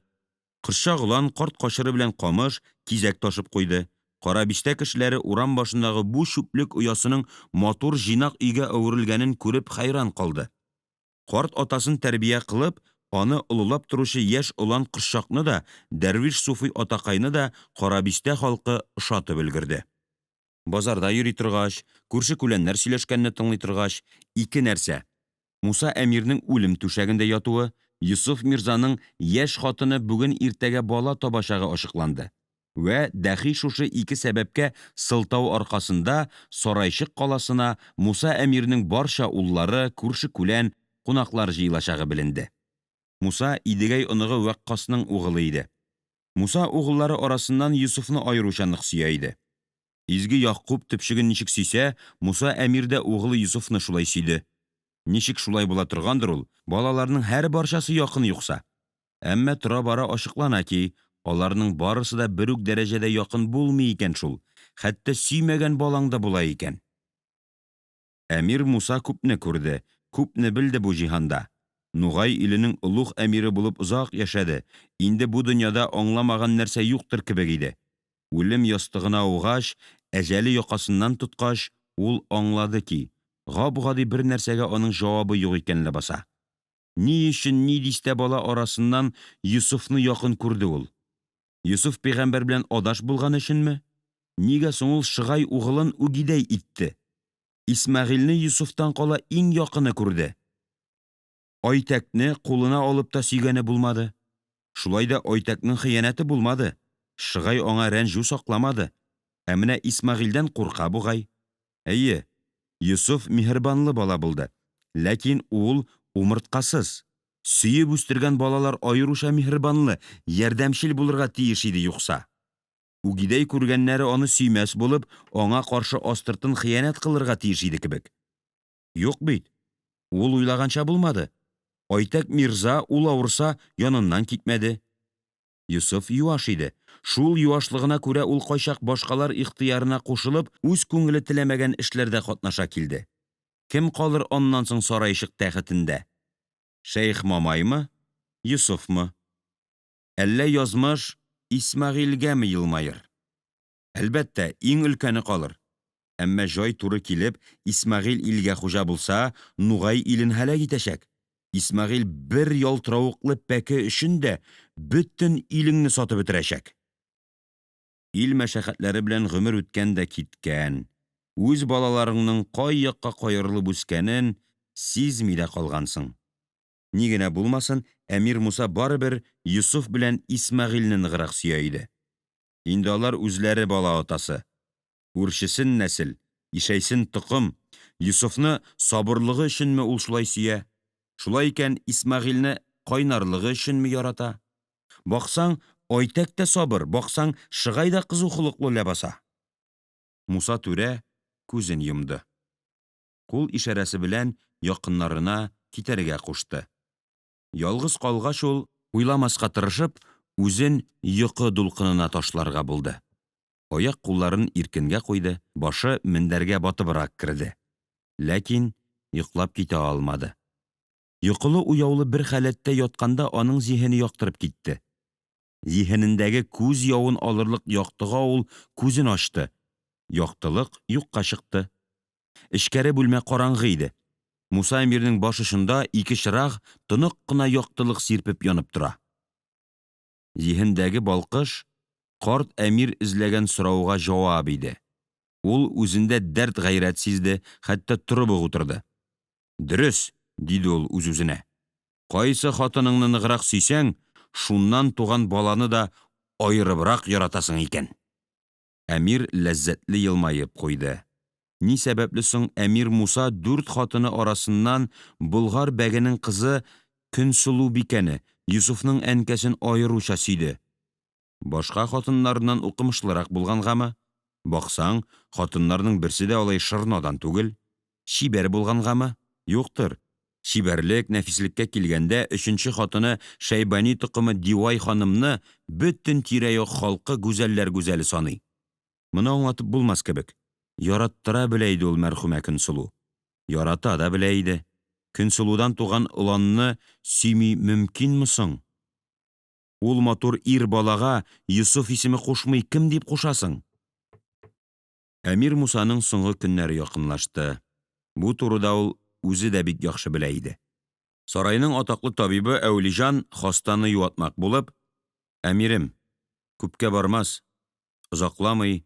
Кошчак олан карт качыры белән камыш, кизәк ташып куйды. Кара бистә кешеләре урам башындагы бу чүплек оясының матур җыйнак өйгә әверелгәнен күреп хәйран калды. Карт атасын тәрбия кылып, аны олылап торучы яшь олан Кошчакны да, дәрвиш суфый атакайны да Карабистә халкы ошатып өлгерде. Базарда йөри торгач, күрше-күләннәр сөйләшкәнне тыңлый торгач, ике нәрсә Муса әмирнең үлем түшәгендә ятуы, Йосыф мирзаның яшь хатыны бүген-иртәгә бала табачагы ачыкланды. Вә дәхи шушы ике сәбәпкә сылтау аркасында Сарайчык каласына Муса әмирнең барча уллары, күрше-күлән, кунаклар җыелачагы беленде. Муса Идегәй оныгы Вәккасның угылы иде. Муса угыллары арасыннан Йосыфны аеруча нык сөя иде. Изге Ягъкуб төпчеген ничек сөйсә, Муса әмир дә угылы Йосыфны шулай сөйде. Ничек шулай була торгандыр ул, балаларның һәр барчасы якын юкса. Әмма тора-бара ачыклана ки, аларның барысы да бер үк дәрәҗәдә якын булмый икән шул, хәтта сөймәгән балаң да була икән. Әмир Муса күпне күрде, күпне белде бу җиһанда. Нугай иленең олуг әмире булып озак яшәде, инде бу дөньяда аңламаган нәрсә юктыр кебек иде. Үлем ястыгына аугач, әҗәле якасыннан тоткач, ул аңлады ки, гапгади бер нәрсәгә аның җавабы юк икән ләбаса. Ни өчен ни дистә бала арасыннан Йосыфны якын күрде ул? Йосыф пәйгамбәр белән адаш булган өченме? Нигә соң ул Шыгай угылын үгидәй итте? Исмәгыйльне Йосыфтан кала иң якыны күрде. Айтәкне кулына алып та сөйгәне булмады. Шулай да Айтәкнең хыянәте булмады. Шыгай аңа рәнҗү сакламады. Ә менә Исмәгыйльдән курка бугай. Әйе, Йосыф миһербанлы бала булды. Ләкин ул умырткасыз. Сөеп үстергән балалар аеруча миһербанлы, ярдәмчел булырга тиеш иде юкса. Үгидәй күргәннәре аны сөймәс булып, аңа каршы астыртын хыянәт кылырга тиеш иде кебек. Юк бит, ул уйлаганча булмады. Айтәк мирза ул авырса яныннан китмәде. Йосыф юаш иде. Шул юашлыгына күрә ул кайчак башкалар ихтыярына кушылып, үз күңеле теләмәгән эшләрдә катнаша килде. Кем калыр аннан соң сарайчык тәхетендә? Шәех Мамаймы, Йосыфмы? Әллә язмыш Исмәгыйльгәме елмаер? Әлбәттә, иң өлкәне калыр. Әмма җай туры килеп, Исмәгыйль илгә хуҗа булса, Нугай илен һәлак итәчәк. Исмәгыйль бер ялтыравыклы пәке өчен дә бөтен илеңне сатып бетерәчәк. Ил мәшәкатьләре белән гомер үткән дә киткән, үз балаларыңның кай якка каерылып үскәнен сизми дә калгансың. Ни генә булмасын, әмир Муса барыбер Йосыф белән Исмәгыйльне ныграк сөя иде. Инде алар үзләре бала атасы. Үрчесен нәсел, ишәйсен токым. Йосыфны сабырлыгы өченме ул шулай сөя? Шулай икән, Исмәгыйльне кайнарлыгы өченме ярата? Баксаң, Айтәк тә сабыр, баксаң, Шыгай да кызу холыклы ләбаса. Муса түрә күзен йомды. Кул ишарәсе белән якыннарына китәргә кушты. Ялгыз калгач ул, уйламаска тырышып, үзен йокы дулкынына ташларга булды. Аяккулларын иркенгә куйды, башы мендәргә батыбрак керде. Ләкин йоклап китә алмады. Йокылы-уяулы бер халәттә ятканда аның зиһене яктырып китте. Зиһенендәге күз явын алырлык яктыга ул күзен ачты. Яктылык юкка чыкты. Эчкәре бүлмә караңгы иде. Муса әмирнең баш очында ике чыраг тонык кына яктылык сирпеп янып тора. Зиһендәге балкыш карт әмир эзләгән сорауга җавап иде. Ул үзендә дәртгайрәт сизде, хәтта торып ук утырды. Дөрес, диде ул үзүзенә, кайсы хатыныңны ныграк сөйсәң, шуннан туган баланы да аерыбрак яратасың икән. Әмир ләззәтле елмаеп куйды. Ни сәбәпле соң әмир Муса дүрт хатыны арасыннан Болгар бәгенең кызы Көнсылу бикәне, Йосыфның әнкәсен аеруча сөйде? Башка хатыннарыннан укымышлырак булгангамы? Баксаң, хатыннарның берсе дә алай шыр надан түгел. Чибәр булгангамы? Юктыр. Чибәрлек, нәфислеккә килгәндә, өченче хатыны Шәйбани токымы Дивай ханымны бөтен тирәяк халкы гүзәлләр гүзәле саный. Моны аңлатып булмас кебек. Яраттыра белә иде ул мәрхүмә Көнсылу. Ярата да белә иде. Көнсылудан туган оланны сөйми мөмкинме соң? Ул матур ир балага Йосыф исеме кушмый кем дип кушасың? Әмир Мусаның соңгы көннәре якынлашты. Бу турыда ул үзе дә бик яхшы белә иде. Сарайның атаклы табибы Әүлиҗан хастаны юатмак булып Әмирем, күпкә бармас, озакламый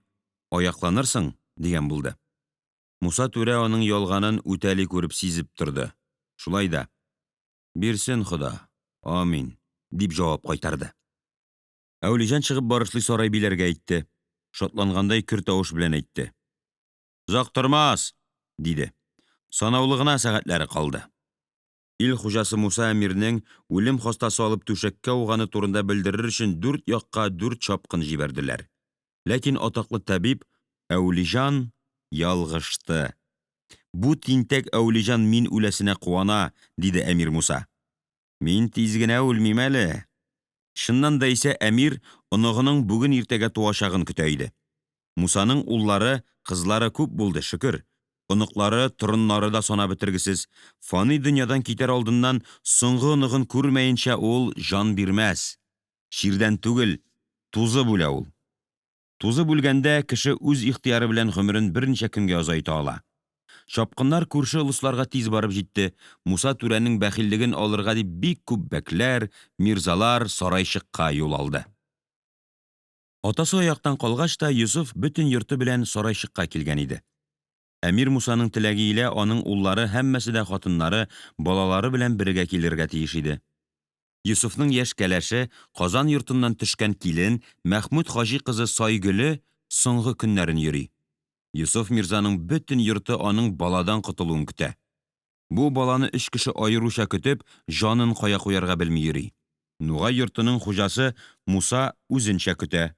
аякланырсың, дигән булды. Муса түрә аның ялганын үтәли күреп сизеп торды. Шулай да Бирсен Хода, амин, дип җавап кайтарды. Әүлиҗан чыгып барышлый сарай биләргә әйтте. Шатлангандай көр тавыш белән әйтте. Озак тормас, диде. Санаулы гына сәгатьләре калды. Ил хуҗасы Муса әмирнең үлем хастасы алып түшәккә ауганы турында белдерер өчен дүрт якка дүрт чапкын җибәрделәр. Ләкин атаклы табиб Әүлиҗан ялгышты. Бу тинтәк Әүлиҗан мин үләсенә куана, диде әмир Муса. Мин тиз генә үлмим әле. Чыннан да исә әмир оныгының бүген-иртәгә туачагын көтә иде. Мусаның уллары, кызлары күп булды, шөкер. Оныклары, торыннары да санап бетергесез. Фани дөньядан китәр алдыннан соңгы оныгын күрмәенчә ул җан бирмәс. Чирдән түгел, тузып үлә ул. Тузып үлгәндә кеше үз ихтыяры белән гомерен берничә көнгә озайта ала. Чапкыннар күрше олысларга тиз барып җитте. Муса түрәнең бәхиллеген алырга дип бик күп бәкләр, мирзалар Сарайчыкка юл алды. Атасы аяктан калгач та Йосыф бөтен йорты белән Сарайчыкка килгән иде. Әмир Мусаның теләге илә аның уллары һәммәсе дә хатыннары, балалары белән бергә килергә тиеш иде. Йосыфның яшь кәләше, Казан йортыннан төшкән килен Мәхмүд хаҗи кызы Сайгөле соңгы көннәрен йөри. Йосыф мирзаның бөтен йорты аның баладан котылуын көтә. Бу баланы өч кеше аеруча көтеп, җанын кая куярга белми йөри. Нугай йортының хуҗасы Муса үзенчә көтә.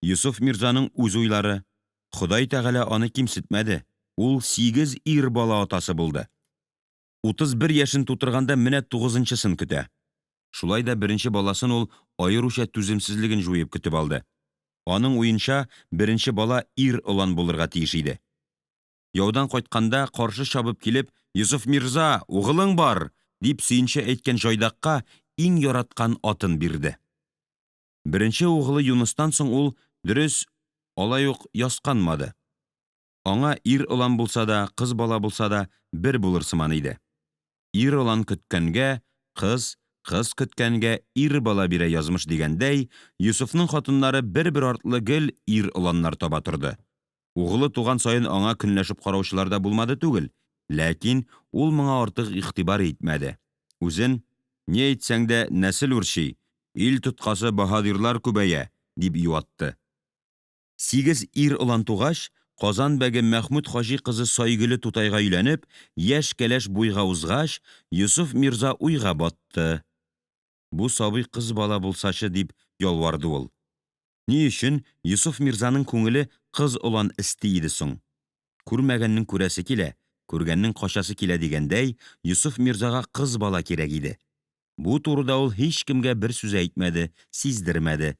Йосыф мирзаның үз уйлары. Ходай Тәгалә аны кимсетмәде, ул сигез ир бала атасы булды. 31 яшен тутырганда менә тугызынчысын көтә. Шулай да беренче баласын ул аеруча түземсезлеген җуеп көтеп алды. Аның уенча, беренче бала ир олан булырга тиеш иде. Яудан кайтканда каршы чабып килеп, Йосыф мирза, угылың бар! дип сөенче әйткән җайдакка иң яраткан атын бирде. Беренче угылы Юныстан соң ул, дөрес, алай ук ясканмады. Аңа ир олан булса да, кыз бала булса да бер булыр сыман иде. Ир олан көткәнгә кыз, кыз көткәнгә ир бала бирә язмыш дигәндәй, Йосыфның хатыннары бербер артлы гел ир оланнар таба торды. Угылы туган саен аңа көнләшеп караучылар да булмады түгел, ләкин ул моңа артык игътибар итмәде, үзен Ни әйтсәң дә, нәсел үрчи, ил тоткасы баһадирлар күбәя, дип юатты. Сигез ир олан тугач, Казан бәге Мәхмүд хаҗи кызы Сайгөле тутайга өйләнеп, яшь кәләш буйга узгач, Йосыф мирза уйга батты. Бу сабый кыз бала булсачы, дип ялварды ул. Ни өчен Йосыф мирзаның күңеле кыз олан эсти иде соң? Күрмәгәннең күрәсе килә, күргәннең качасы килә дигәндәй, Йосыф мирзага кыз бала кирәк иде. Бу турыда ул һичкемгә бер сүз әйтмәде, сиздермәде.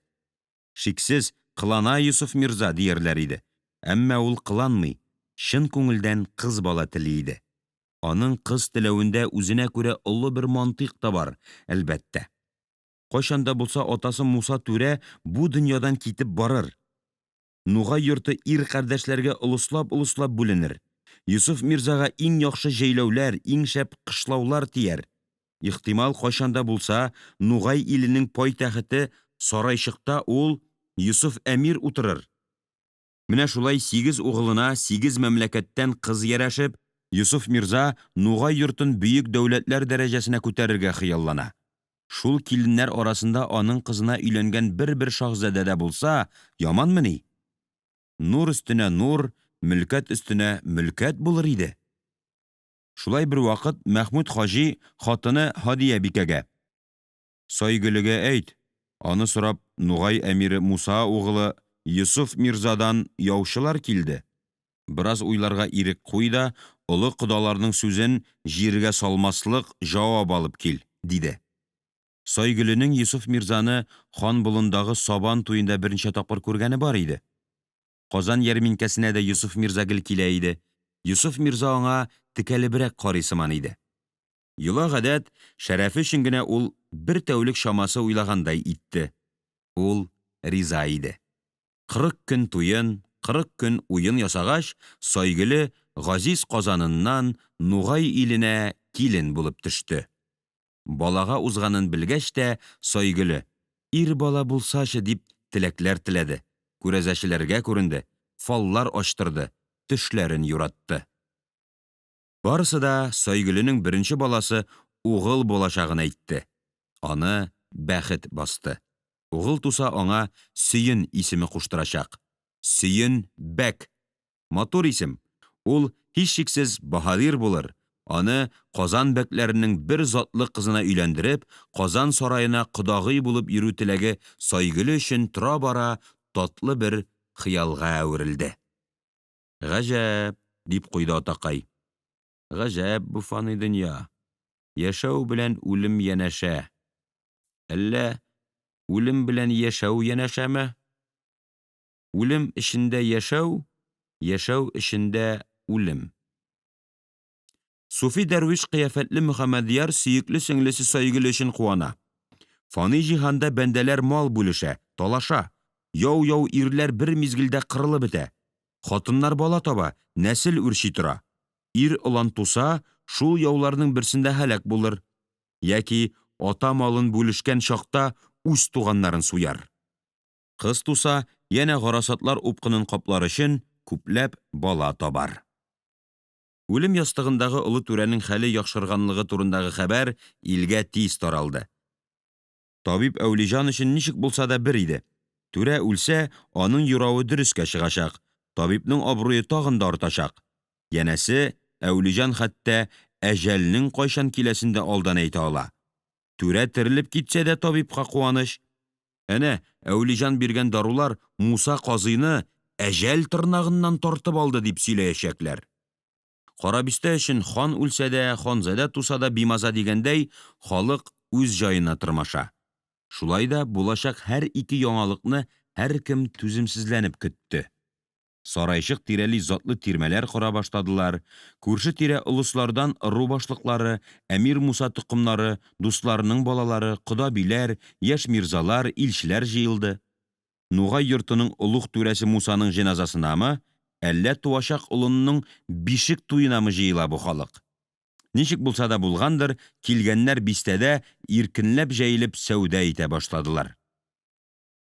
Шиксез, кылана Йосыф мирза, диярләр иде. Әмма ул кыланмый, чын күңелдән кыз бала тели иде. Аның кыз теләвендә үзенә күрә олы бер мантыйк та бар, әлбәттә. Кайчан да булса атасы Муса түрә бу дөньядан китеп барыр. Нугай йорты ир кардәшләргә олыслап-олыслап бүленер. Йосыф мирзага иң яхшы җәйләүләр, иң шәп кышлаулар тияр. Ихтимал, кайчан да булса Нугай иленең пайтәхете Сарайчыкта ул Йосыф әмир утырыр. Менә шулай сигез угылына сигез мәмләкәттән кыз ярәшеп, Йосыф мирза Нугай йортын бөек дәүләтләр дәрәҗәсенә күтәрергә хыяллана. Шул киленнәр арасында аның кызына өйләнгән бербер шаһзадә дә булса, яманмыни? Нур өстенә нур, мөлкәт өстенә мөлкәт булыр иде. Шулай бервакыт Мәхмүд хаҗи хатыны Һадия бикәгә Сайгөлегә әйт, аны сорап Нугай әмире Муса угылы Йосыф мирзадан яучылар килде. Бераз уйларга ирек куй да, олы кодаларның сүзен җиргә салмаслык җавап алып кил, диде. Сайгөленең Йосыф мирзаны Ханболындагы сабан туенда берничә тапкыр күргәне бар иде. Казан ярминкәсенә дә Йосыф мирза гел килә иде. Йосыф мирза аңа текәлебрәк карый сыман иде. Йола-гадәт, шәрәфе өчен генә ул бер тәүлек чамасы уйлагандай итте. Ул риза иде. 40 көн туен, 40 көн уен ясагач, Сайгөле газиз Казаныннан Нугай иленә килен булып төште. Балага узганын белгәч тә, Сайгөле Ир бала булсачы! дип теләкләр теләде, күрәзәчеләргә күренде, фаллар ачтырды, төшләрен юратты. Барысы да Сайгөленең беренче баласы угыл булачагын әйтте. Аны бәхет басты. Угыл туса, аңа Сөен исеме куштырачак. Сөен бәк! Матур исем. Ул, һичшиксез, баһадир булыр, аны Казан бәкләренең бер затлы кызына өйләндереп, Казан сараена кодагый булып йөрү теләге Сайгөле өчен торабара татлы бер хыялга әверелде. Гаҗәп, дип куйды атакай. Гаҗәп бу фани дөнья, яшәү белән үлем янәшә. Әллә үлем белән яшәү янәшәме? Үлем эчендә яшәү, яшәү эчендә үлем. Суфи дәрвиш кыяфәтле Мөхәммәдьяр сөекле сеңлесе Сайгөле өчен куана. Фани җиһанда бәндәләр мал бүлешә, талаша. Яу-яу ирләр бер мизгелдә кырылып бетә. Хатыннар бала таба, нәсел үрчи тора. Ир олан туса, шул яуларның берсендә һәлак булыр. Яки ата малын бүлешкән чакта үз туганнарын суяр. Кыз туса, янә гарасатлар упкынын каплар өчен күпләп бала табар. Үлем ястыгындагы олы түрәнең хәле яхшырганлыгы турындагы хәбәр илгә тиз таралды. Табиб Әүлиҗан өчен ничек булса да бер иде. Түрә үлсә, аның юравы дөрескә чыгачак, табибның абруе тагын да артачак. Янәсе, Әүлиҗан хәтта әҗәлнең кайчан киләсен дә алдан әйтә ала. Түрә терелеп китсә дә табибка куаныч. Әнә Әүлиҗан биргән дарулар Муса казыйны әҗәл тырнагыннан тартып алды, дип сөйләячәкләр. Карабистә өчен хан үлсә дә, ханзадә туса да бимаза дигәндәй, халык үз җаена тырмаша. Шулай да булачак һәр ике яңалыкны һәркем түземсезләнеп көтте. Сарайчык тирәли затлы тирмәләр кора башладылар, күршетирә олыслардан ыру башлыклары, әмир Муса токымнары, дусларының балалары, кода биләр, яшь мирзалар, илчеләр җыелды. Нугай йортының олуг түрәсе Мусаның җеназасынамы, әллә туачак олынның бишек туенамы җыела бу халык? Ничек булса да булгандыр, килгәннәр бистәдә иркенләп җәелеп сәүдә итә башладылар.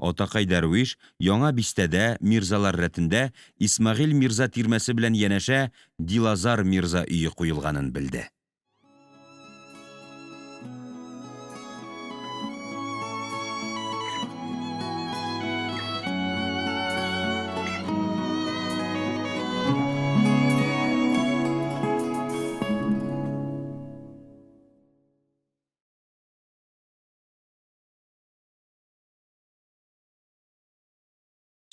Атакай дәрвиш Яңа бистәдә, мирзалар рәтендә, Исмәгыйль мирза тирмәсе белән янәшә Дилазар мирза өе куелганын белде.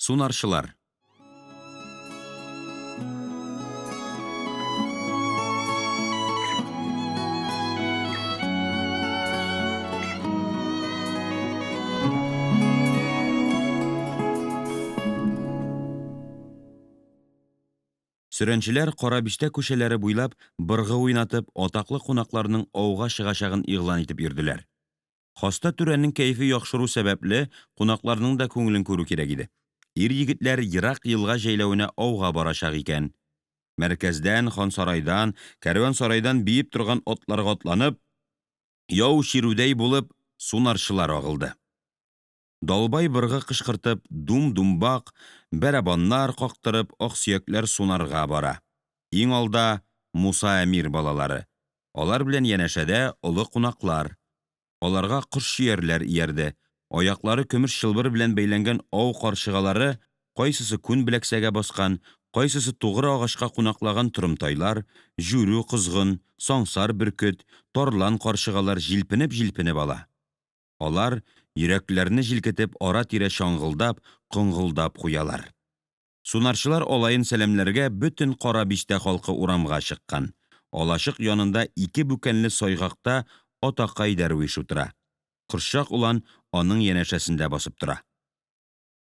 Сунарчылар. Сөрәнчеләр Карабистә күчәләре буйлап быргы уйнатып, атаклы кунакларның ауга чыгачагын игълан итеп йөрделәр. Хаста түрәнең кәефе яхшыру сәбәпле, кунакларның да күңелен күрү кирәк иде. Ир-егетләр ерак елга җәйләвенә ауга барачак икән. Мәркәздән, хансарайдан, кәрван-сарайдан биеп торган атларга атланып, яу чирүдәй булып, сунарчылар агылды. Далбай быргы кычкыртып, дум-думбак, бәрабаннар кактырып, аксөякләр сунарга бара. Иң алда Муса әмир балалары. Алар белән янәшәдә олы кунаклар. Аларга кошчөярләр иярде. Аяклары көмеш чылбыр белән бәйләнгән ау карчыгалары, кайсысы күн беләксәгә баскан, кайсысы тугры агачка кунаклаган торымтайлар, җүрү козгын, саңсар бөркет, тарлан карчыгалар җилпенеп-җилпенеп ала. Алар, йөрәкләрне җилкетеп, ара-тирә чаңгылдап, коңгылдап куялар. Сунарчылар алаен сәламләргә бөтен Карабистә халкы урамга чыккан. Алачык янында ике бүкәнле сайгакта атакай дәрвиш утыра. Кошчак олан аның янәшәсендә басып тора.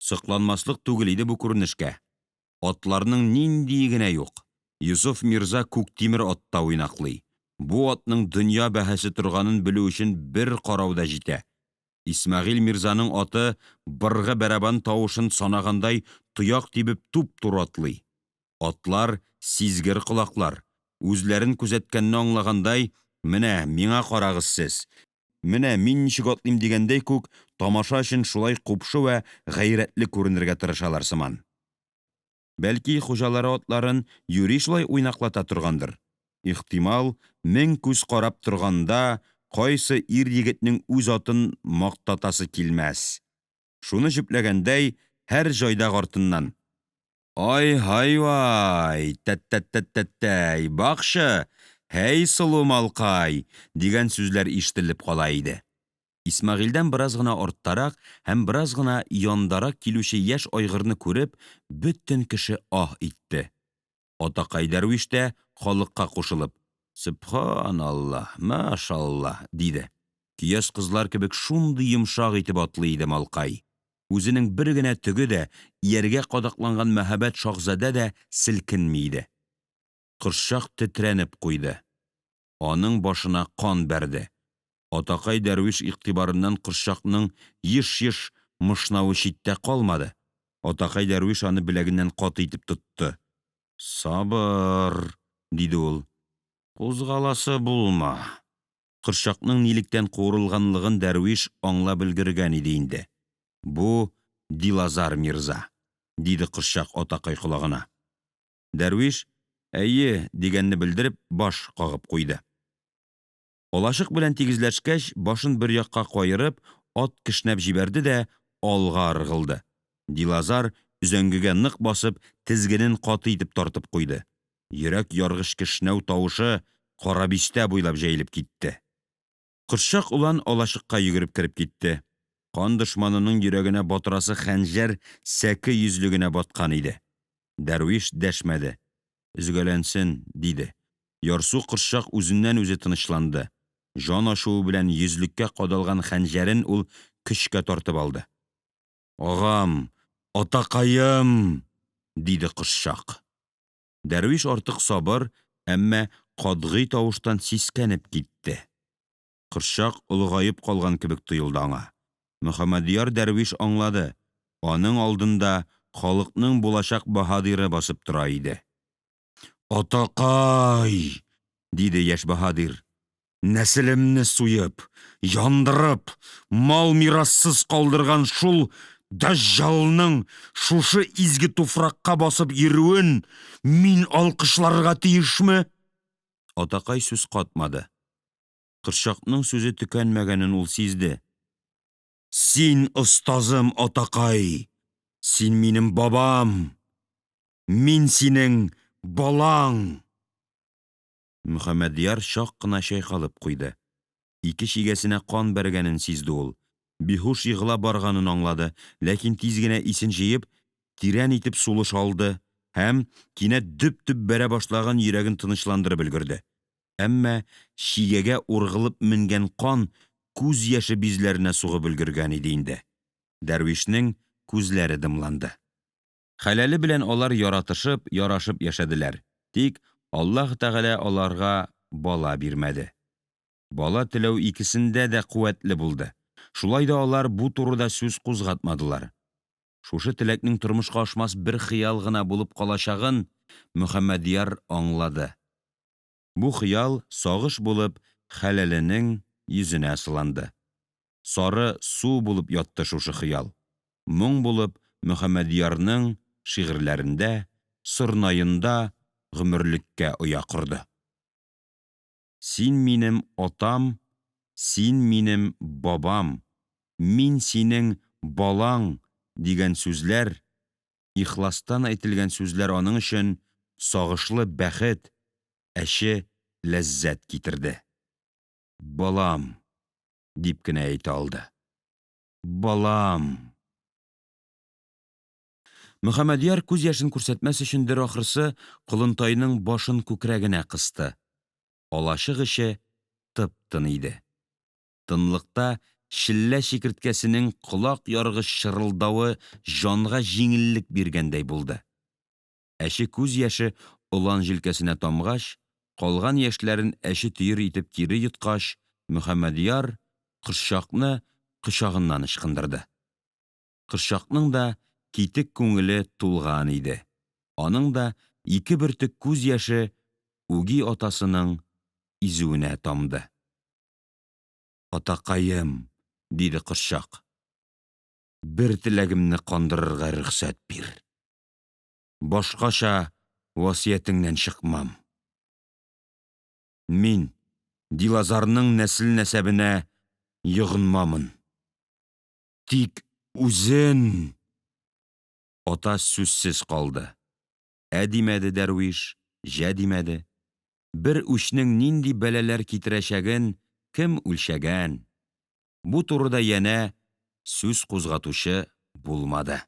Сокланмаслык түгел иде бу күренешкә. Атларның ниндие генә юк. Йосыф мирза Күктимер атта уйнаклый. Бу атның дөнья бәһасе торганын белү өчен бер карау да җитә. Исмәгыйль мирзаның аты быргы бәрабан тавышын санагандай тояк тибеп туптуры атлый. Атлар сизгер колаклар, үзләрен күзәткәнне аңлагандай, менә миңа карагыз сез, менә мин ничек атлыйм дигәндәй күк, тамаша өчен шулай купшы вә гайрәтле күренергә тырышалар сыман. Бәлки, хуҗалары атларын юри шулай уйнаклата торгандыр. Ихтимал, мең күз карап торганда, кайсы ирегетнең үз атын мактатасы килмәс. Шуны җөпләгәндәй, һәр җайдак артыннан Айһайвай, тәттәттәттәй, бакчы, һәй, сылу малкай! дигән сүзләр ишетелеп кала иде. Исмәгыйльдән бераз гына арттарак һәм бераз гына яндарак килүче яшь айгырны күреп, бөтен кеше аһ итте. Атакай дәрвиш тә халыкка кушылып Сөбханалла, машалла! диде. Көяз кызлар кебек шундый йомшак итеп атлый иде малкай. Үзенең бер генә төге дә, ияргә кадакланган мәһабәт шаһзадә дә селкенми иде. Кошчак тетрәнеп куйды. Аның башына кан бәрде. Атакай дәрвиш игътибарыннан кошчакның ешеш мышнавы читтә калмады. Атакай дәрвиш аны беләгеннән каты итеп тотты. Сабыр, диде ул, кузгаласы булма. Кошчакның нилектән куырылганлыгын дәрвиш аңлап өлгергән иде инде. Бу Дилазар мирза, диде кошчак атакай колагына. Дәрвиш Әйе дигәнне белдереп, баш кагып куйды. Алачык белән тигезләшкәч, башын бер якка каерып, ат кешнәп җибәрде дә алга ыргылды. Дилазар, өзәңгегә нык басып, тезгенен каты итеп тартып куйды. Йөрәк яргыч кешнәү тавышы Карабистә буйлап җәелеп китте. Кошчак олан алачыкка йөгереп кереп китте. Кан дошманының йөрәгенә батырасы хәнҗәр сәке йөзлегенә баткан иде. Дәрвиш дәшмәде. Өзгәләнсен, диде. Ярсу кошчак үзеннәнүзе тынычланды. Җан ачуы белән йөзлеккә кадалган хәнҗәрен ул көчкә тартып алды. Агам, атакаем! диде кошчак. Дәрвиш артык сабыр, әмма катгый тавыштан сискәнеп китте. Кошчак олыгаеп калган кебек тоелды аңа. Мөхәммәдьяр дәрвиш аңлады. Аның алдында халыкның булачак баһадиры басып тора иде. Атакай, диде яшь баһадир, нәселемне суеп, яндырып, малмирассыз калдырган шул дәҗҗалның шушы изге туфракка басып йөрүен мин алкышларга тиешме? Атакай сүз катмады. Кошчакның сүзе төкәнмәгәнен ул сизде. Син, остазым, атакай, син минем бабам, мин синең балаң! Мөхәммәдьяр чак кына чайкалып куйды. Ике чигәсенә кан бәргәнен сизде ул, биһуш егыла барганын аңлады, ләкин тиз генә исен җыеп, тирән итеп сулыш алды һәм кинәт дөпдөп бәрә башлаган йөрәген тынычландырып өлгерде. Әмма чигәгә ургылып менгән кан күз яше бизләренә сугып өлгергән иде инде. Дәрвишнең күзләре дымланды. Хәләле белән алар яратышып, ярашып яшәделәр, тик Аллаһы Тәгалә аларга бала бирмәде. Бала теләү икесендә дә куәтле булды, шулай да алар бу турыда сүз кузгатмадылар. Шушы теләкнең тормышка ашмас бер хыял гына булып калачагын Мөхәммәдьяр аңлады. Бу хыял, сагыш булып, хәләленең йөзенә сыланды. Сары су булып ятты шушы хыял, моң булып Мөхәммәдьярның шигырьләрендә, сорнаенда гомерлеккә оя корды. Син минем атам, син минем бабам, мин синең балаң, дигән сүзләр, ихластан әйтелгән сүзләр аның өчен сагышлы бәхет, әче ләззәт китерде. Балам! дип кенә әйтә алды. Балам! Мөхәммәдьяр, күз яшен күрсәтмәс өчендер, ахрысы, колынтаеның башын күкрәгенә кысты. Алачык эче тыптын иде. Тынлыкта челлә чикерткәсенең колак яргыч чырылдавы җанга җиңеллек биргәндәй булды. Әче күз яше олан җилкәсенә тамгач, калган яшьләрен әче төер итеп кире йоткач, Мөхәммәдьяр кошчакны кочагыннан ычкындырды. Кошчакның да китек күңеле тулган иде, аның да ике бөртек күз яше үги атасының изүенә тамды. Атакаем, диде кошчак, бер теләгемне кандырырга рөхсәт бир. Башкача васыятеңнән чыкмам. Мин Дилазарның нәселнәсәбенә йогынмамын. Тик үзен... Ата сүзсез калды. Ә димәде дәрвиш, җә димәде. Бер үчнең нинди бәлаләр китерәчәген кем үлчәгән?! Бу турыда янә сүз кузгатучы булмады.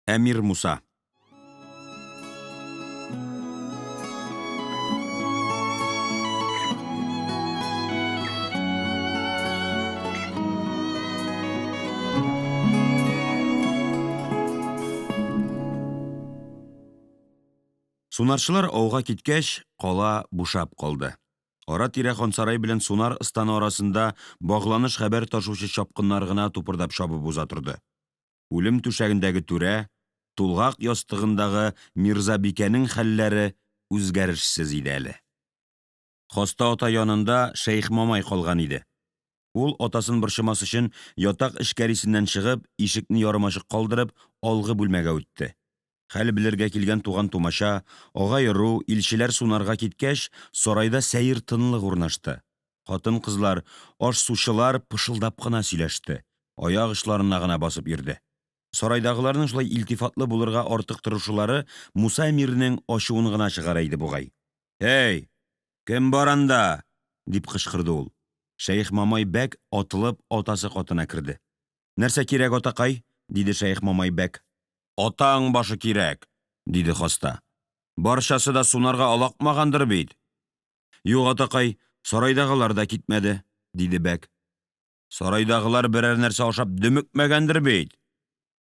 Әмир Муса. Сунарчылар ауга киткәч, кала бушап калды. Ара-тирә хансарай белән сунар ыстаны арасында багланыш хәбәр ташучы чапкыннар гына тупырдап чабып уза торды. Үлем түшәгендәге түрә, тулгак ястыгындагы мирзабикәнең хәлләре үзгәрешсез иде әле. Хаста ата янында Шәех Мамай калган иде. Ул, атасын борчымас өчен, ятак эчкәрисеннән чыгып, ишекне ярымачык калдырып, алгы бүлмәгә үтте. Хәл белергә килгән туган-тумача, агай-ыру, илчеләр сунарга киткәч, сарайда сәер тынлык урнашты. Хатынкызлар, аш-сучылар пышылдап кына сөйләште, аяк очларына гына басып йөрде. Сарайдагыларның шулай илтифатлы булырга артык тырышулары Муса әмирнең ачуын гына чыгара иде бугай. Һей, кем бар анда? дип кычкырды ул. Шәех Мамай бәк, атылып, атасы катына керде. Нәрсә кирәк, атакай? диде Шәех Мамай бәк. Атаң башы кирәк, диде хаста. Барчасы да сунарга олакмагандыр бит? Юк, атакай, сарайдагылар да китмәде, диде бәк. Сарайдагылар берәр нәрсә ашап дөмекмәгәндер бит?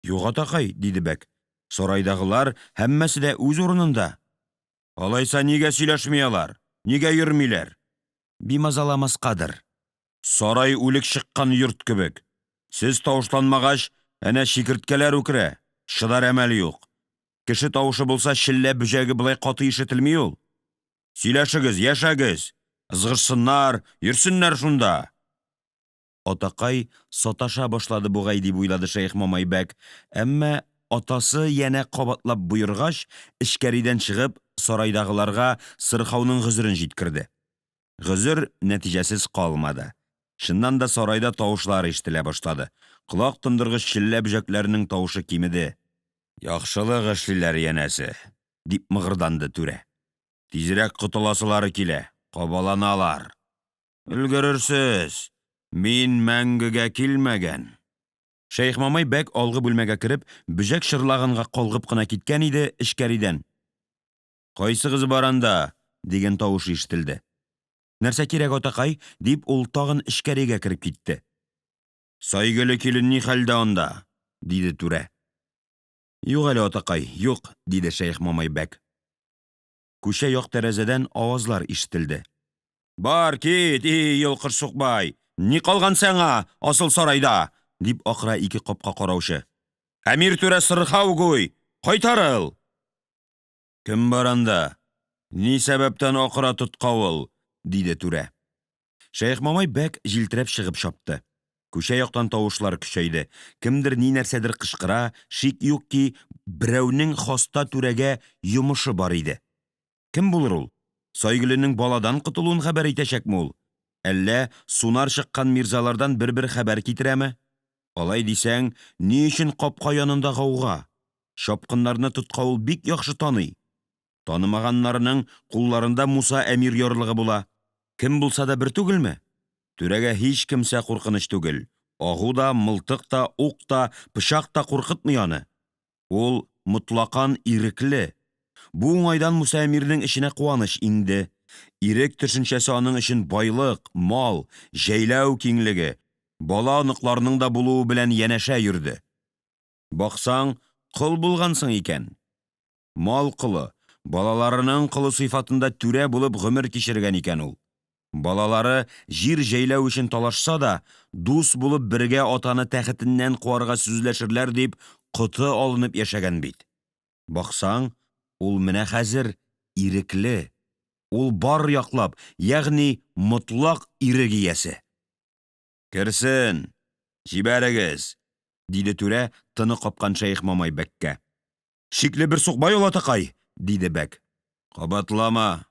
Юк, атакай, диде бәк. Сарайдагылар һәммәсе дә үз урынында. Алайса нигә сөйләшми алар? Нигә йөрмиләр? Бимазаламаскадыр. Сарай үлек чыккан йорт кебек. Сез тавышланмагач, әнә чикерткәләр үкерә, чыдар әмәл юк. Кеше тавышы булса, челлә бөҗәге болай каты ишетелми ул. Сөйләшегез, яшәгез! Ызгышсыннар, йөрсеннәр шунда! Атакай саташа башлады бугай, дип уйлады Шәех Мамай бәк, әмма атасы янә кабатлап боергач, эчкәридән чыгып, сарайдагыларга сырхауның гозерен җиткерде. Гозер нәтиҗәсез калмады. Чыннан да сарайда тавышлар ишетелә башлады. Колак тондыргыч челлә бөҗәкләренең тавышы кимеде. Яхшылык эшлиләр, янәсе, дип мыгырданды түрә. Тизрәк котыласылары килә, кабаланалар. Өлгерерсез, мин мәңгегә килмәгән. Шәехмамай бәк алгы бүлмәгә кереп, бөҗәк чырлаганга калгып кына киткән иде, эчкәридән Кайсыгыз бар анда? дигән тавыш ишетелде. Нәрсә кирәк, атакай? дип, ул тагын эчкәригә кереп китте. Сайгөле килен ни хәлдә анда? диде түрә. Юк әле, атакай, юк, диде Шәехмамай бәк. Күчә як тәрәзәдән авазлар ишетелде. Бар, кит, и, йолкыш сукбай! Ни калган сиңа, асыл сарайда? дип акыра ике капка караучы. Әмир түрә сырхау гуй! Кайтарыл! Кем бар анда? Ни сәбәптән акыра тоткавыл? диде түрә. Шәехмамай бәк җилтерәп чыгып чапты. Күчә яктан тавышлар көчәйде. Кемдер ни нәрсәдер кычкыра, шик юк ки, берәүнең хаста түрәгә йомышы бар иде. Кем булыр ул? Сайгөленең баладан котылуын хәбәр итәчәкме ул? Әллә сунар чыккан мирзалардан бер-бер хәбәр китерәме? Алай дисәң, ни өчен капка янында гауга? Чапкыннарны тоткавыл бик яхшы таный. Танымаганнарының кулларында Муса әмир ярлыгы була. Кем булса да бер түгелме? Түрәгә һич кемсә куркыныч түгел. Агу да, мылтык та, ук та, пычак та куркытмый аны. Ул мотлакан ирекле. Бу уңайдан Муса әмирнең эченә куаныч иңде. Ирек төшенчәсе аның өчен байлык, мал, җәйләү киңлеге, бала-оныкларның да булуы белән янәшә йөрде. Баксаң, кол булгансың икән. Мал колы, балаларының колы сыйфатында түрә булып гомер кичергән икән ул. Балалары җир җәйләү өчен талашса да, дус булып бергә атаны тәхетеннән куарга сүзләшерләр дип коты алынып яшәгән бит. Баксаң, ул менә хәзер ирекле. Ул бар яклап, ягъни мотлак ирек иясе. Керсен, җибәрегез, диде түрә тыны капкан Шәехмамай бәккә. Шикле бер сукбай ул, атакай, диде бәк. Кабатлама,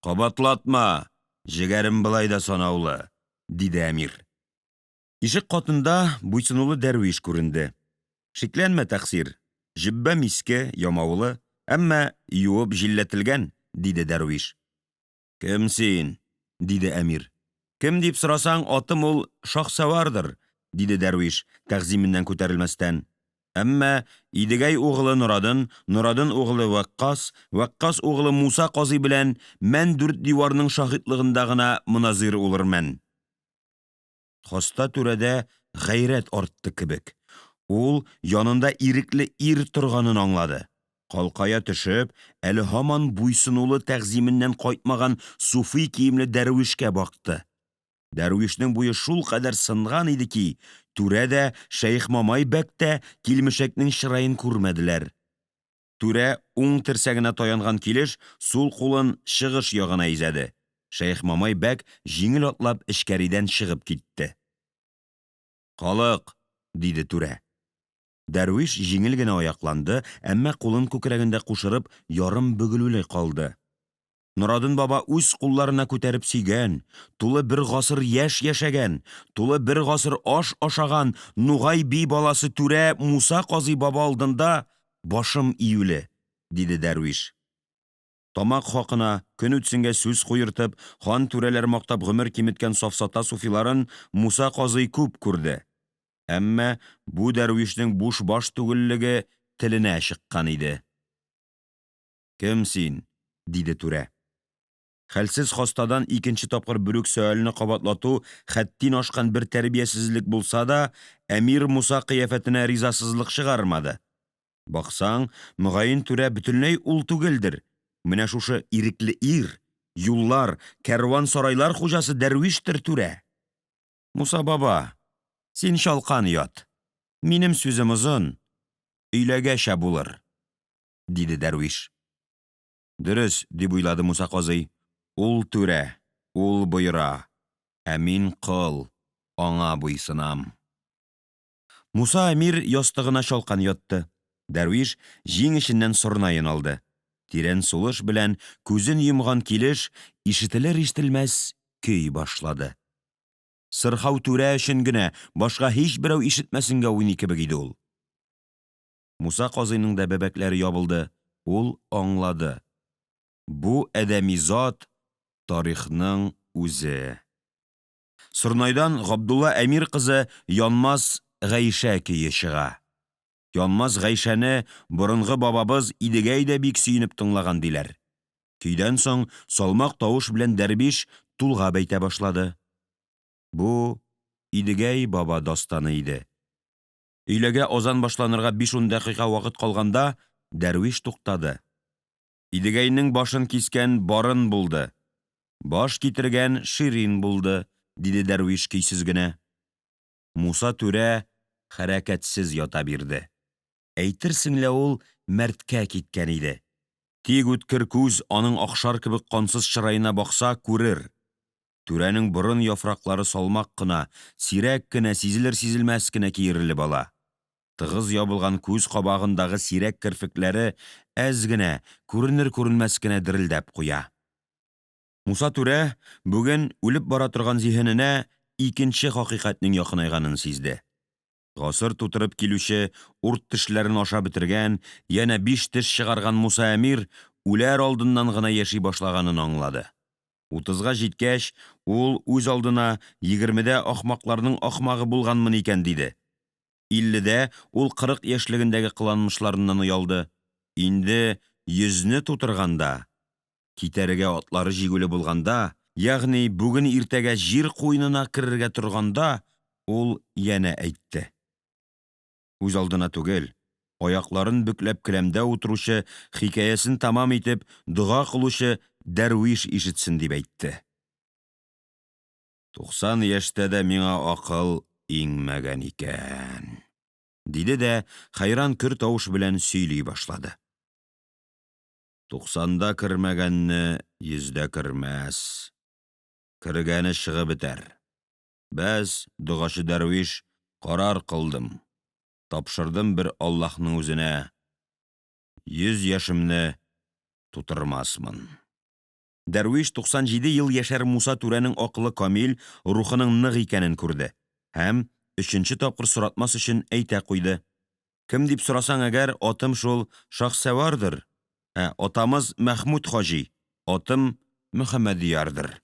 кабатлатма, җегәрем болай да санаулы, диде әмир. Ишек катында буйсынулы дәрвиш күренде. Шикләнмә, тәкъсир, җөббәм иске, ямаулы, әмма юып җилләтелгән, диде дәрвиш. Кем син? диде әмир. Кем дип сорасаң, атым ул Шаһсавардыр, диде дәрвиш, тәгъзименнән күтәрелмәстән. Әмма Идегәй угылы Норадын, Норадын угылы Вәккас, Вәккас угылы Муса казый белән мән дүрт диварның шаһитлыгында гына моназир улырмән. Хаста түрәдә гайрәт артты кебек. Ул янында ирекле ир торганын аңлады. Калкая төшеп, әле һаман буйсынулы тәгъзименнән кайтмаган суфи киемле дәрвишкә бакты. Дәрвишнең буе шулкадәр сынган иде ки, түрә дә, Шәехмамай бәк тә килмешәкнең чыраен күрмәделәр. Түрә уң терсәгенә таянган килеш сул кулын чыгыш ягына изәде. Шәехмамай бәк җиңел атлап эчкәридән чыгып китте. Халык, диде түрә. Дәрвиш җиңел генә аякланды, әмма кулын күкрәгендә кушырып, ярым бөгелүле калды. Норадын баба үз кулларына күтәреп сөйгән, тулы бер гасыр яшь яшәгән, тулы бер гасыр аш ашаган Нугай би баласы түрә Муса казый баба алдында башым июле, диде дәрвиш. Тамак хакына, көн үтсенгә сүз куертып, хан түрәләр мактап гомер киметкән сафсата суфиларын Муса казый күп күрде. Әмма бу дәрвишнең буш баш түгеллеге теленә чыккан иде. Кем син? диде түрә. Хәлсез хастадан икенче тапкыр бер үк сөальне кабатлату хәттин ашкан бер тәрбиясезлек булса да, әмир Муса кыяфәтенә ризасызлык чыгармады. Баксаң, мөгаен, түрә бөтенләй ул түгелдер, менә шушы ирекле ир, юллар, кәрван-сарайлар хуҗасы дәрвиштер түрә. Муса баба, син чалкан ят, минем сүзем озын, өйләгәчә булыр, диде дәрвиш. Дөрес, дип уйлады Муса казый, ул түрә, ул боера, ә мин кол, аңа буйсынам. Муса әмир ястыгына чалкан ятты. Дәрвиш җиң эченнән сорнаен алды. Тирән сулыш белән күзен йомган килеш, ишетелер-ишетелмәс көй башлады. Сырхау түрә өчен генә, башка һичберәү ишетмәсенгә уйный кебек иде ул. Муса казыйның да бәбәкләре ябылды, ул аңлады. Бу адәми зат тарихның үзе. Сорнайдан Габдулла әмир кызы Янмас Гайшә көе чыга. Янмас Гайшәне борынгы бабабыз Идегәй дә бик сөенеп тыңлаган диләр. Көйдән соң салмак тавыш белән дәрвиш тулгап әйтә башлады. Бу Идегәй баба дастаны иде. Өйләгә азан башланырга 5-10 дәкыйка вакыт калганда дәрвиш туктады. Идегәйнең башын кискән Барын булды, баш китергән Ширин булды, диде дәрвиш көйсез генә. Муса түрә хәрәкәтсез ята бирде. Әйтерсең лә ул мәрткә киткән иде. Тик үткер күз аның акшар кебек кансыз чыраена бакса күрер. Түрәнең борын яфраклары салмак кына, сирәк кенә, сизелер-сизелмәс кенә киерелеп ала. Тыгыз ябылган күз кабагындагы сирәк керфекләре әз генә, күренер-күренмәс кенә дерелдәп куя. Муса түрә бүген үлеп бара торган зиһененә икенче хакыйкатьнең якынайганын сизде. Гасыр тутырып килүче, урт тешләрен ашап бетергән, янә биш теш чыгарган Муса әмир үләр алдыннан гына яши башлаганын аңлады. 30-га җиткәч, ул үз алдына 20-дә ахмакларның ахмагы булганмын икән диде. 50-дә ул 40 яшьлегендәге кыланмышларыннан оялды. Инде 100-не тутырганда, китәргә атлары җигүле булганда, ягъни бүген иртәгә җир куенына керергә торганда, ул янә әйтте. Үз алдына түгел, аякларын бөкләп келәмдә утыручы, хикәясен тәмам итеп, дога кылучы дәрвиш ишетсен дип әйтте. 90 яшьтә дә миңа акыл иңмәгән икән, диде дә хәйран көр тавыш белән сөйли башлады. 90-да кермәгәнне 100-дә кермәс. Кергәне чыгып бетәр. Бәс, догачы дәрвиш, карар кылдым. Тапшырдым бер Аллаһның үзенә. 100 яшемне тутырмасмын. Дәрвиш 97 ел яшәр Муса түрәнең акылы камил, рухының нык икәнен күрде. Һәм өченче тапкыр соратмас өчен әйтә куйды. Кем дип сорасаң әгәр, атым шул Шаһсәвардыр, ә атамыз Мәхмүд хаҗи, атым Мөхәммәдиярдыр.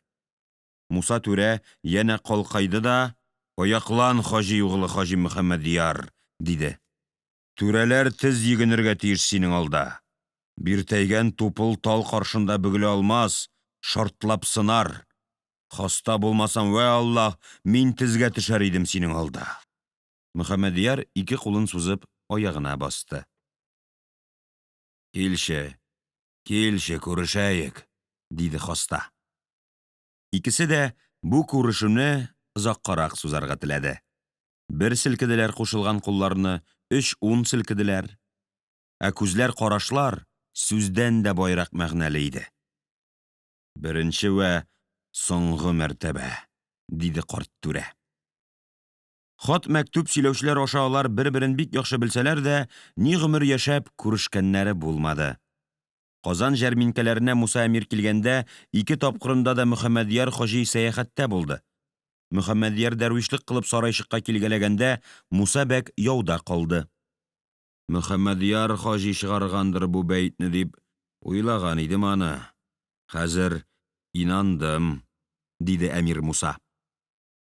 Муса түрә янә калкайды да, Аяклан, хаҗи углы хаҗи Мөхәммәдияр, диде. Түрәләр тез йөгенергә тиеш синең алда. Биртәйгән тупыл тал каршында бөгелә алмас, шартлап сынар. Хаста булмасам, вә Аллаһ, мин тезгә төшәр идем синең алда. Мөхәммәдияр ике кулын сузып аягына басты. Килче, килче, күрешәек, диде хаста. Икесе дә бу күрешүне озаккарак сузарга теләде. Бер селкеделәр кушылган кулларны, 3-10 селкеделәр. Ә күзләр карашлар сүздән дә байрак мәгънәле иде. Беренче вә соңгы мәртәбә, диде карт түрә. Хат-мәктүп сөйләүчеләр аша алар бер-берен бик яхшы белсәләр дә, ни гомер яшәп күрешкәннәре булмады. Казан җәрминкәләренә Муса әмир килгәндә, ике тапкырында да Мөхәммәдияр хаҗи сәяхәттә булды. Мөхәммәдияр дәрвишлек кылып сарайчыкка килгәләгәндә, Муса бәк яуда калды. Мөхәммәдияр хаҗи чыгаргандыр бу бәетне дип уйлаган идем аны, хәзер инандым, диде әмир Муса.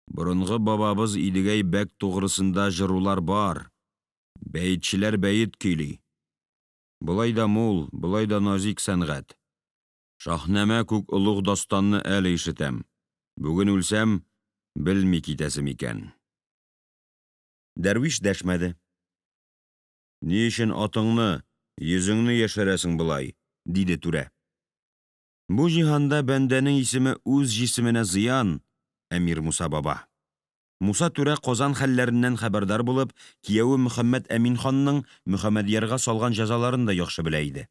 Борынгы бабабыз Идегәй бәк тугрысында җырулар бар, бәетчеләр бәет көйли. Болай да мул, болай да назик сәнгать. Шаһнамә күк олуг дастанны әле ишетәм, бүген үлсәм, белми китәсем икән. Дәрвиш дәшмәде. Ни өчен атыңны, йөзеңне яшерәсең болай? диде түрә. Бу җиһанда бәндәнең исеме үз җисеменә зыян, әмир Муса баба. Муса түрә Казан хәлләреннән хәбәрдар булып, кияве Мөхәммәд Әмин ханның Мөхәммәдьярга салган җәзаларын да яхшы белә иде.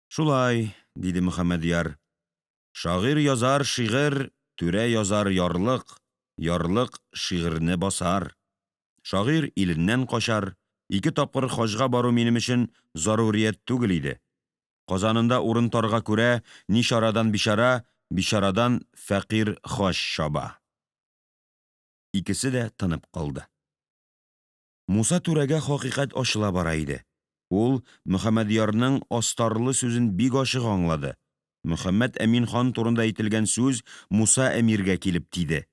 Шулай, диде Мөхәммәдьяр, шагыйрь язар шигырь, түрә язар ярлык, ярлык шигырьне басар. Шагыйрь иленнән качар, ике тапкыр хаҗга бару минем өчен зарурият түгел иде. Казанында урын тарга күрә, ничарадан бичара, бичарадан фәкыйрь хаҗ чаба. Икесе дә тынып калды. Муса түрәгә хакыйкать ачыла бара иде. Ул Мөхәммәдьярның астарлы сүзен бик ачык аңлады. Мөхәммәд Әмин хан турында әйтелгән сүз Муса әмиргә килеп тиде.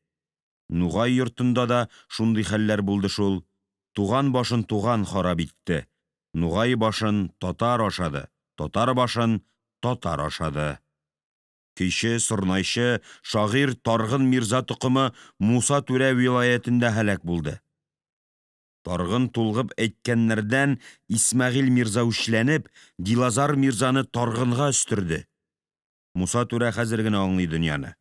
Нугай йортында да шундый хәлләр булды шул. Туган башын туган харап итте. Нугай башын татар ашады, татар башын татар ашады. Көйче, сорнайчы, шагыйрь Таргын мирза токымы Муса түрә вилаятендә һәлак булды. Таргын тулгып әйткәннәрдән Исмәгыйль мирза үчләнеп, Дилазар мирзаны Таргынга өстерде. Муса түрә хәзер генә аңлый дөньяны.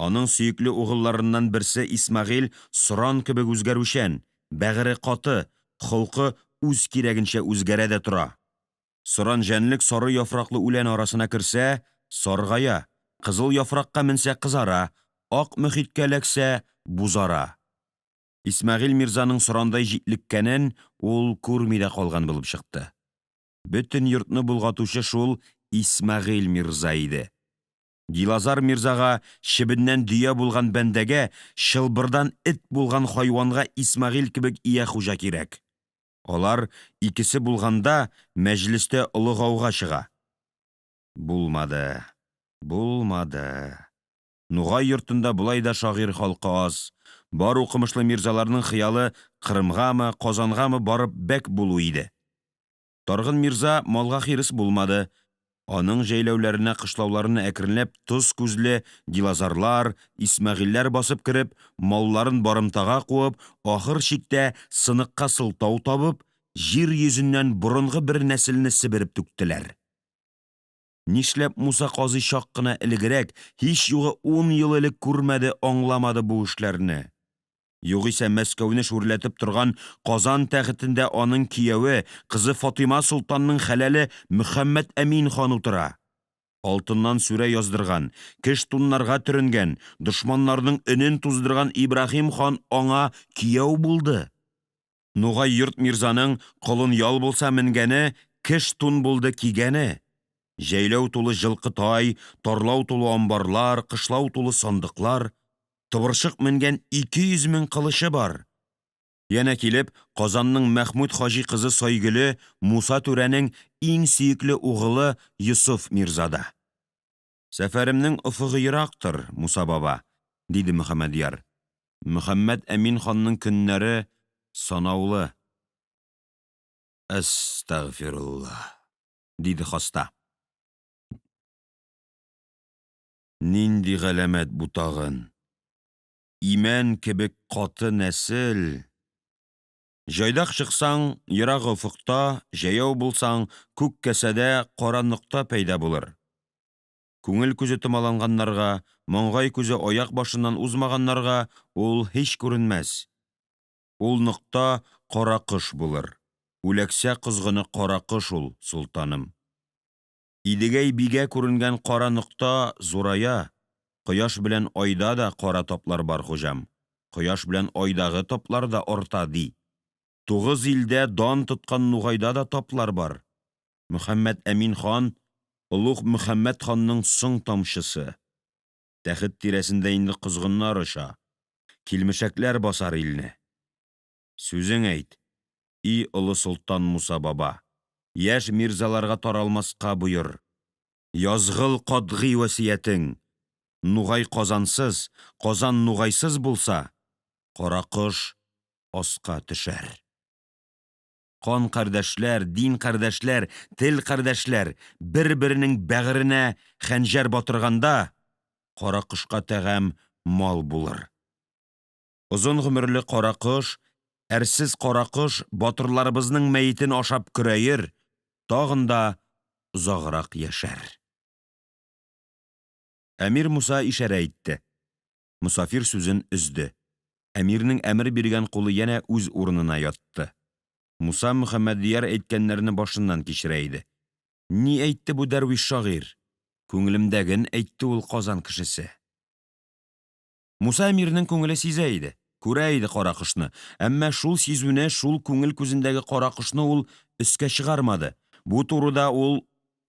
Аның сөекле угылларыннан берсе Исмәгыйль соран кебек үзгәрүчән, бәгыре каты, холкы үз кирәгенчә үзгәрә дә тора. Соран җәнлек сары яфраклы үлән арасына керсә, саргая, кызыл яфракка менсә кызара, ак мохиткә эләксә бузара. Исмәгыйль мирзаның сорандай җитлеккәнен ул күрми дә калган булып чыкты. Бөтен йортны болгатучы шул Исмәгыйль мирза иде. Дилазар мирзага чебеннән дөя булган бәндәгә, чылбырдан эт булган хайванга Исмәгыйль кебек ия хуҗа кирәк. Алар икесе булганда мәҗлестә олы гауга чыга. Булмады, булмады. Нугай йортында болай да шагыйрь халкы аз. Бар укымышлы мирзаларның хыялы Кырымгамы, Казангамы барып бәк булу иде. Таргын мирза малга хирыс булмады. Аның җәйләүләренә, кышлауларына әкренләп тоз күзле Дилазарлар, Исмәгыйльләр басып кереп, малларын барымтага куып, ахыр чиктә сыныкка сылтау табып, җир йөзеннән борынгы бер нәселне себереп түктеләр. Нишләп Муса казый чак кына элегрәк, һич югы ун ел элек күрмәде, аңламады бу эшләрне? Югыйсә Мәскәүне шүрләтеп торган Казан тәхетендә аның кияве, кызы Фатыйма солтанның хәләле Мөхәммәд Әмин хан утыра. Алтыннан сүрә яздырган, кеш туннарга төренгән, дошманнарның өнен туздырган Ибраһим хан аңа кияү булды. Нугай йорт мирзаның колын ял булса менгәне, кеш тун булды кигәне. Җәйләү тулы җылкы тай, тарлау тулы амбарлар, кышлау тулы сандыклар. Тыбырчык менгән 200 мең кылычы бар. Янә килеп, Казанның Мәхмүд хаҗи кызы Сайгөле Муса түрәнең иң сөекле угылы Йосыф мирзада. Сәфәремнең офыгы ерактыр, Муса баба, диде Мөхәммәдьяр. Мөхәммәд Әмин ханның көннәре санаулы. Әстәгъфирулла, диде хаста. Нинди галәмәт бу тагын? Имән кебек каты нәсел! Җайдак чыксаң, ерак офыкта, җәяү булсаң, күк касәдә кара нокта пәйда булыр. Күңел күзе томаланганнарга, маңгай күзе аяк башыннан узмаганнарга ул һич күренмәс. Ул нокта каракош булыр. Үләксә козгыны каракош ул, солтаным. Идегәй бигә күренгән кара нокта зурая. Кояш белән айда да кара таплар бар, хуҗам. Кояш белән айдагы таплар да арта, ди. Тугыз илдә дан тоткан Нугайда да таплар бар. Мөхәммәд Әмин хан, олуг Мөхәммәд ханның соң тамчысы. Тәхет тирәсендә инде козгыннар оча, килмешәкләр басар илне. Сүзең әйт, и олы солтан Муса баба, яшь мирзаларга таралмаска боер. Язгыл катгый васыятең. Нугай Казансыз, Казан нугайсыз булса, каракош аска төшәр. Кан кардәшләр, дин кардәшләр, тел кардәшләр бер-беренең бәгыренә хәнҗәр батырганда, каракошка тәгам мал булыр. Озын гомерле каракош, әрсез каракош батырларыбызның мәетен ашап көрәер, тагын да озаграк яшәр. Әмир Муса ишарә итте, мосафир сүзен өзде, әмирнең әмер биргән кулы янә үз урынына ятты. Муса Мөхәммәдьяр әйткәннәрне башыннан кичерә иде. Ни әйтте бу дәрвиш шагыйрь? Күңелемдәген әйтте ул Казан кешесе. Муса әмирнең күңеле сизә иде, күрә иде каракошны, әмма шул сизүне, шул күңел күзендәге каракошны ул өскә чыгармады. Бу турыда ул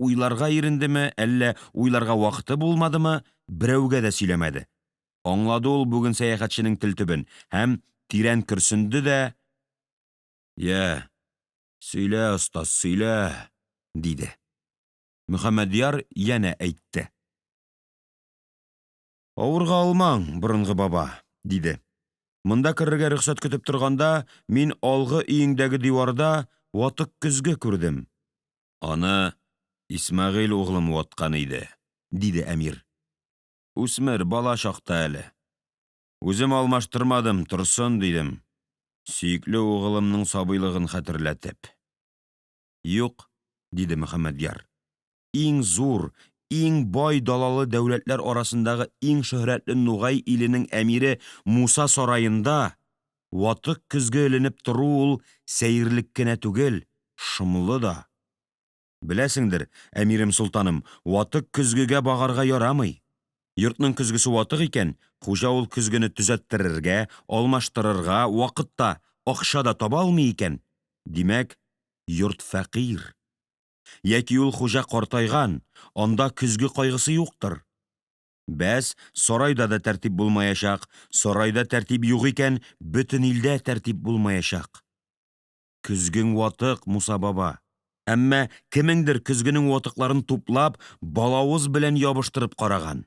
уйларга ирендеме, әллә уйларга вакыты булмадымы, берәүгә дә сөйләмәде. Аңлады ул бүген сәяхәтченең тел төбен һәм тирән көрсенде дә: Я, сөйлә, остаз, сөйлә, диде. Мөхәммәдьяр янә әйтте. Авырга алмаң, борынгы баба, диде. Монда керергә рөхсәт көтеп торганда, мин алгы өеңдәге диварда ватык көзге күрдем. Аны Исмәгыйль углым ваткан иде, диде әмир. Үсмер, бала чакта әле. Үзем алмаштырмадым, торсын, дидем. Сөекле угылымның сабыйлыгын хәтерләтеп. Юк, диде Мөхәммәдьяр. Иң зур, иң бай далалы дәүләтләр арасындагы иң шөһрәтле Нугай иленең әмире Муса сараенда ватык көзге эленеп тору ул сәерлек кенә түгел, шомлы да. Беләсеңдер, әмирем солтаным, ватык көзгегә багарга ярамый. Йортның көзгесе ватык икән, хуҗа ул көзгене төзәттерергә, алмаштырырга вакыт та, акча да таба алмый икән, димәк, йорт фәкыйрь. Яки ул хуҗа картайган, анда көзге кайгысы юктыр. Бәс, сарайда да тәртип булмаячак, сарайда тәртип юк икән, бөтен илдә тәртип булмаячак. Көзгең ватык, Муса баба. Әмма кемеңдер көзгенең ватыкларын туплап, балавыз белән ябыштырып караган.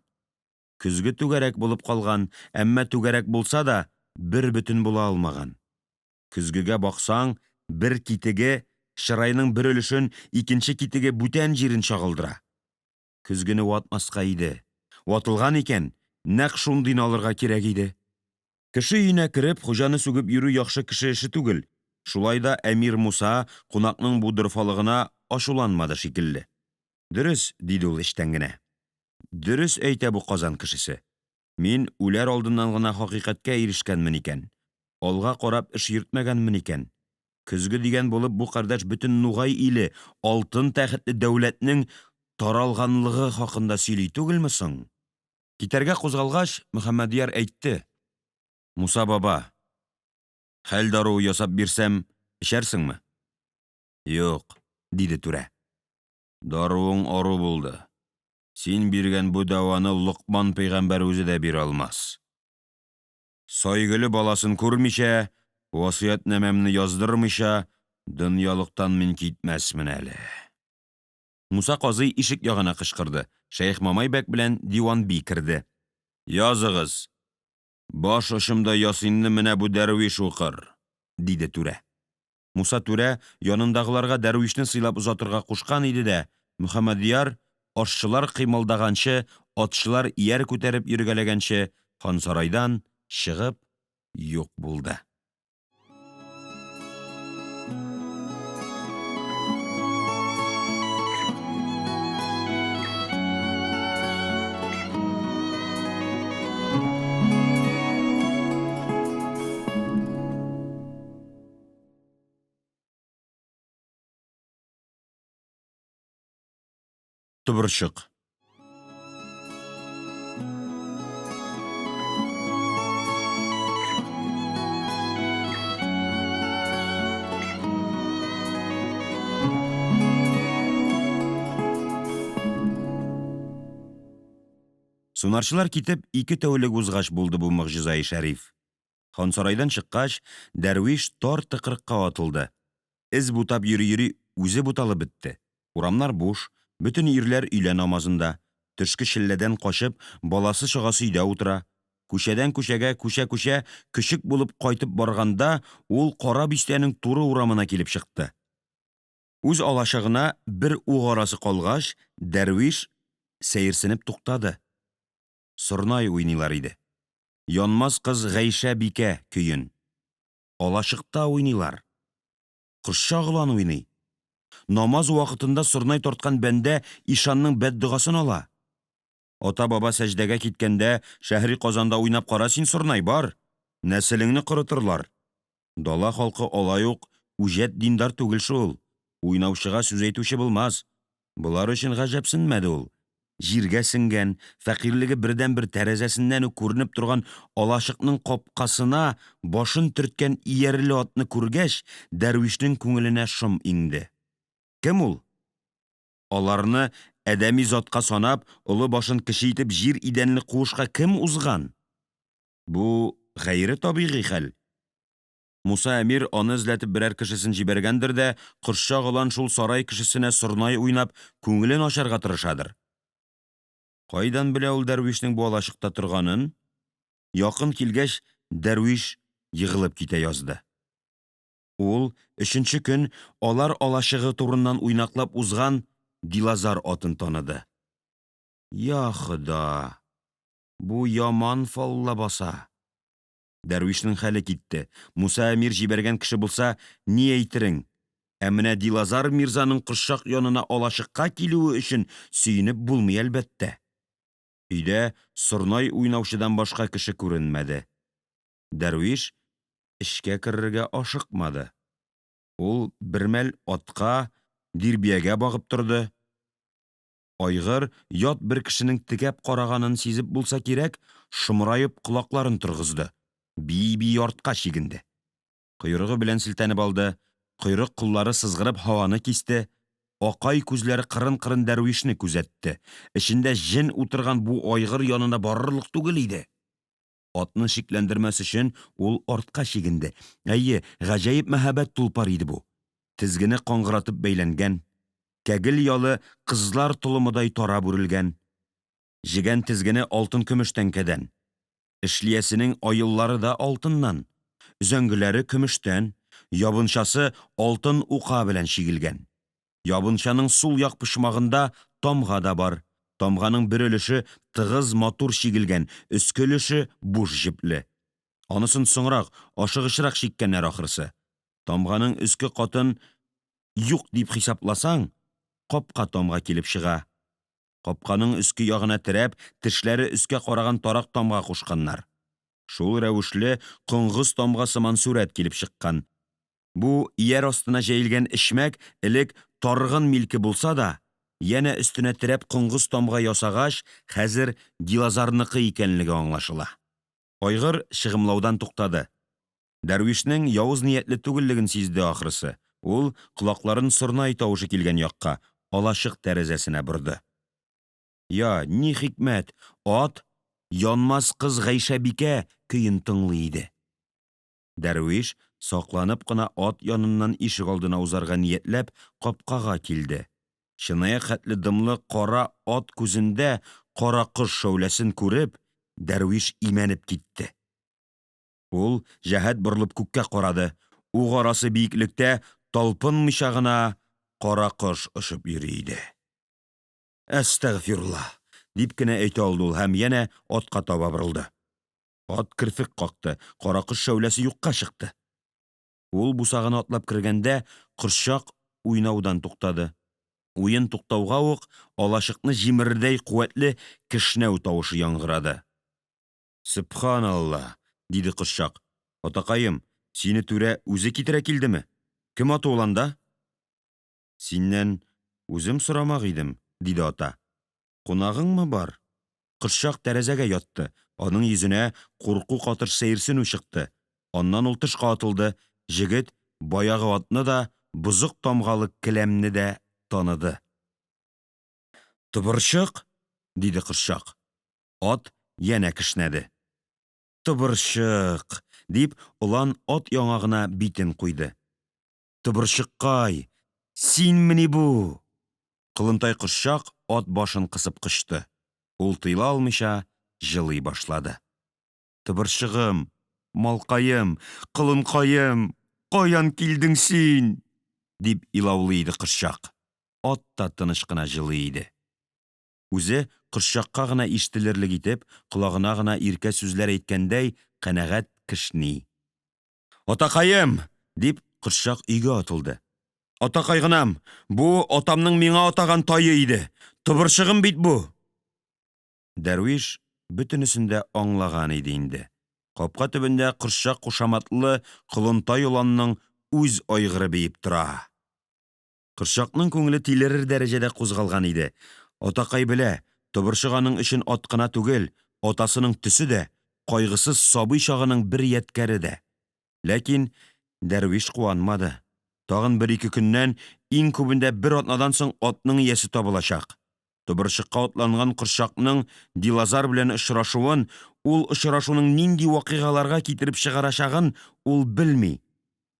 Көзге түгәрәк булып калган, әмма түгәрәк булса да, бер бөтен була алмаган. Көзгегә баксаң, бер китеге чырайның бер өлешен, икенче китеге бүтән җирен чагылдыра. Көзгене ватмаска иде. Ватылган икән, нәкъ шундыйны алырга кирәк иде. Кеше өенә кереп, хуҗаны сүгеп йөрү яхшы кеше эше түгел. Шулай да әмир Муса кунакның бу дорфалыгына ачуланмады шикелле. Дөрес, диде ул эчтән генә. Дөрес әйтә бу Казан кешесе. Мин үләр алдыннан гына хакыйкатькә ирешкәнмен икән. Алга карап эш йөртмәгәнмен икән. Көзге дигән булып бу кардәш бөтен Нугай иле, алтын тәхетле дәүләтнең таралганлыгы хакында сөйли түгелме соң? Китәргә кузгалгач, Мөхәммәдьяр әйтте: Муса баба, хәл даруы ясап бирсәм, эчәрсеңме? Юк, диде түрә. Даруың ару булды. Син биргән бу дәваны Локман пәйгамбәр үзе дә бирә алмас. Сайгөле баласын күрмичә, васыятьнамәмне яздырмыйча, дөньялыктан мин китмәсмен әле. Муса казый ишек ягына кычкырды, Шәех Мамай бәк белән диван би керде. Языгыз, баш очымда ясинны менә бу дәрвиш укыр, диде түрә. Муса түрә янындагыларга дәрвишне сыйлап озатырга кушкан иде дә, Мөхәммәдьяр, ашчылар кыймылдаганчы, атчылар ияр күтәреп йөргәләгәнче, хансарайдан чыгып юк булды. Тобырчык. Сунарчылар китеп, ике тәүлек узгач булды бу могҗизаи шәриф. Хансарайдан чыккач, дәрвиш тар тыкрыкка атылды. Эз бутап йөри-йөри үзе буталып бетте. Урамнар буш, бөтен ирләр өйлә намазында. Төшке челләдән качып, баласы-чагасы өйдә утыра. Күчәдән күчәгә күчәкүчә көчек булып кайтып барганда, ул Кара бистәнең туры урамына килеп чыкты. Үз алачыгына бер ук арасы калгач, дәрвиш сәерсенеп туктады. Сорнай уйныйлар иде. Янмас кыз Гайшә бикә көен. Алачыкта уйныйлар. Кошчак олан уйный. Намаз вакытында сорнай тарткан бәндә ишанның бәддогасын ала. Ата-баба сәҗдәгә киткәндә Шәһри Казанда уйнап кара син, сорнай, бар! Нәселеңне корытырлар. Дала халкы алай ук үҗәт диндар түгел шул. Уйнаучыга сүз әйтүче булмас. Болар өчен гаҗәпсенмәде ул. Җиргә сеңгән, фәкыйрьлеге бердәнбер тәрәзәсеннән үк күренеп торган алачыкның капкасына башын төрткән иярле атны күргәч, дәрвишнең күңеленә шом иңде. Кем ул? Аларны адәми затка санап, олы башын кече итеп җир идәнле куышка кем узган? Бу гайре табигый хәл. Муса әмир аны эзләтеп берәр кешесен җибәргәндер дә, кошчак олан шул сарай кешесенә сорнай уйнап, күңелен ачарга тырышадыр. Кайдан белә ул дәрвишнең бу алачыкта торганын? Якын килгәч, дәрвиш егылып китә язды. Ул өченче көн алар алачыгы турыннан уйнаклап узган Дилазар атын таныды. Я Хода, бу яман фал лабаса! Дәрвишнең хәле китте. Муса әмир җибәргән кеше булса, ни әйтерең? Ә менә Дилазар мирзаның кошчак янына алачыкка килүе өчен сөенеп булмый, әлбәттә. Өйдә сорнай уйнаучыдан башка кеше күренмәде. Дәрвиш эчкә керергә ашыкмады. Ул бермәл атка, дирбиягә багып торды. Айгыр, ят бер кешенең текәп караганын сизеп булса кирәк, шомраеп колакларын торгызды, бии-бии артка чигенде. Койрыгы белән селтәнеп алды, койрык кыллары сызгырып һаваны кисте, акай күзләре кырын-кырын дәрвишне күзәтте. Эчендә җен утырган бу айгыр янына барырлык түгел иде. Атны шикләндермәс өчен ул артка чигенде. Әйе, гаҗәеп мәһабәт тулпар иде бу. Тезгене каңгыратып бәйләнгән, кәгел ялы кызлар толымыдай тарап үрелгән. Җегән тезгене алтын-көмеш тәңкәдән. Эшлиясенең аеллары да алтыннан, өзәңгеләре көмештән, ябынчасы алтын ука белән чигелгән. Ябынчаның сул як почмагында тамга да бар. Тамганың бер өлеше тыгыз матур чигелгән, өске өлеше буш җепле. Анысын соңрак, ашыгычрак чиккәннәр ахрысы. Тамганың өске катын юк дип хисапласаң, капка тамга килеп чыга. Капканың өске ягына терәп, тешләре өскә караган тарак тамга кушканнар. Шул рәвешле коңгыз тамга сыман сурәт килеп чыккан. Бу ияр астына җәелгән эчмәк элек таргын милке булса да, янә өстенә терәп коңгыз тамга ясагач, хәзер Дилазарныкы икәнлеге аңлашыла. Айгыр чыгымлаудан туктады. Дәрвишнең явыз ниятле түгеллеген сизде ахрысы, ул колакларын сорнай тавышы килгән якка, алачык тәрәзәсенә борды. Я, ни хикмәт, ат Янмас кыз Гайшәбикә көен тыңлый иде. Дәрвиш, сакланып кына ат яныннан ишегалдына узарга ниятләп, капкага килде. Чынаяк хәтле дымлы кара ат күзендә кара кош шәүләсен күреп, дәрвиш имәнеп китте. Ул җәһәт борылып күккә карады. Ук арасы биеклектә талпынмыйча гына кара кош очып йөри иде. Әстәгъфирулла! дип кенә әйтә алды ул һәм янә атка таба борылды. Ат керфек какты, каракош шәүләсе юкка чыкты. Ул бусаганы атлап кергәндә, кошчак уйнаудан туктады. Уен туктауга ук алачыкны җимерердәй куәтле кешнәү тавышы яңгырады. Сөбханалла! диде кошчак. Атакаем, сине түрә үзе китерә килдеме? Кем аты ул анда? Синнән үзем сорамак идем, диде ата. Кунагыңмы бар? Кошчак тәрәзәгә ятты, аның йөзенә курку катыш сәерсенү чыкты. Аннан ул тышка атылды. Җегет баягы атны да, бозык тамгалы келәмне дә таныды. Тыбырчык! диде кошчак. Ат янә кешнәде. Тыбырчык! дип, олан ат яңагына битен куйды. Тыбырчыккай, синмени бу? Колынтай кошчак ат башын кысып кочты. Ул тыела алмыйча җылый башлады. Тыбырчыгым, малкаем, колынкаем, каян килдең син? дип илаулый иде кошчак. Ат та тыныч кына җылый иде. Үзе кошчакка гына ишетелерлек итеп, колагына гына иркә сүзләр әйткәндәй, канәгать кешни. Атакаем! дип, кошчак өйгә атылды. Атакайгынам, бу атамның миңа атаган тае иде. Тыбырчыгым бит бу! Дәрвиш бөтенесен дә аңлаган иде инде. Капка төбендә Кошчак кушаматлы Колынтай оланның үз айгыры биеп тора. Кошчакның күңеле тилерер дәрәҗәдә кузгалган иде. Атакай белә, тобырчык аның өчен ат кына түгел, атасының төсе дә, кайгысыз сабый чагының бер ядкәре дә. Ләкин дәрвиш куанмады. Тагын бер-ике көннән, иң күбендә бер атнадан соң атның иясе табылачак. Тобырчыкка атланган кошчакның Дилазар белән очрашуын, ул очрашуның нинди вакыйгаларга китереп чыгарачагын ул белми.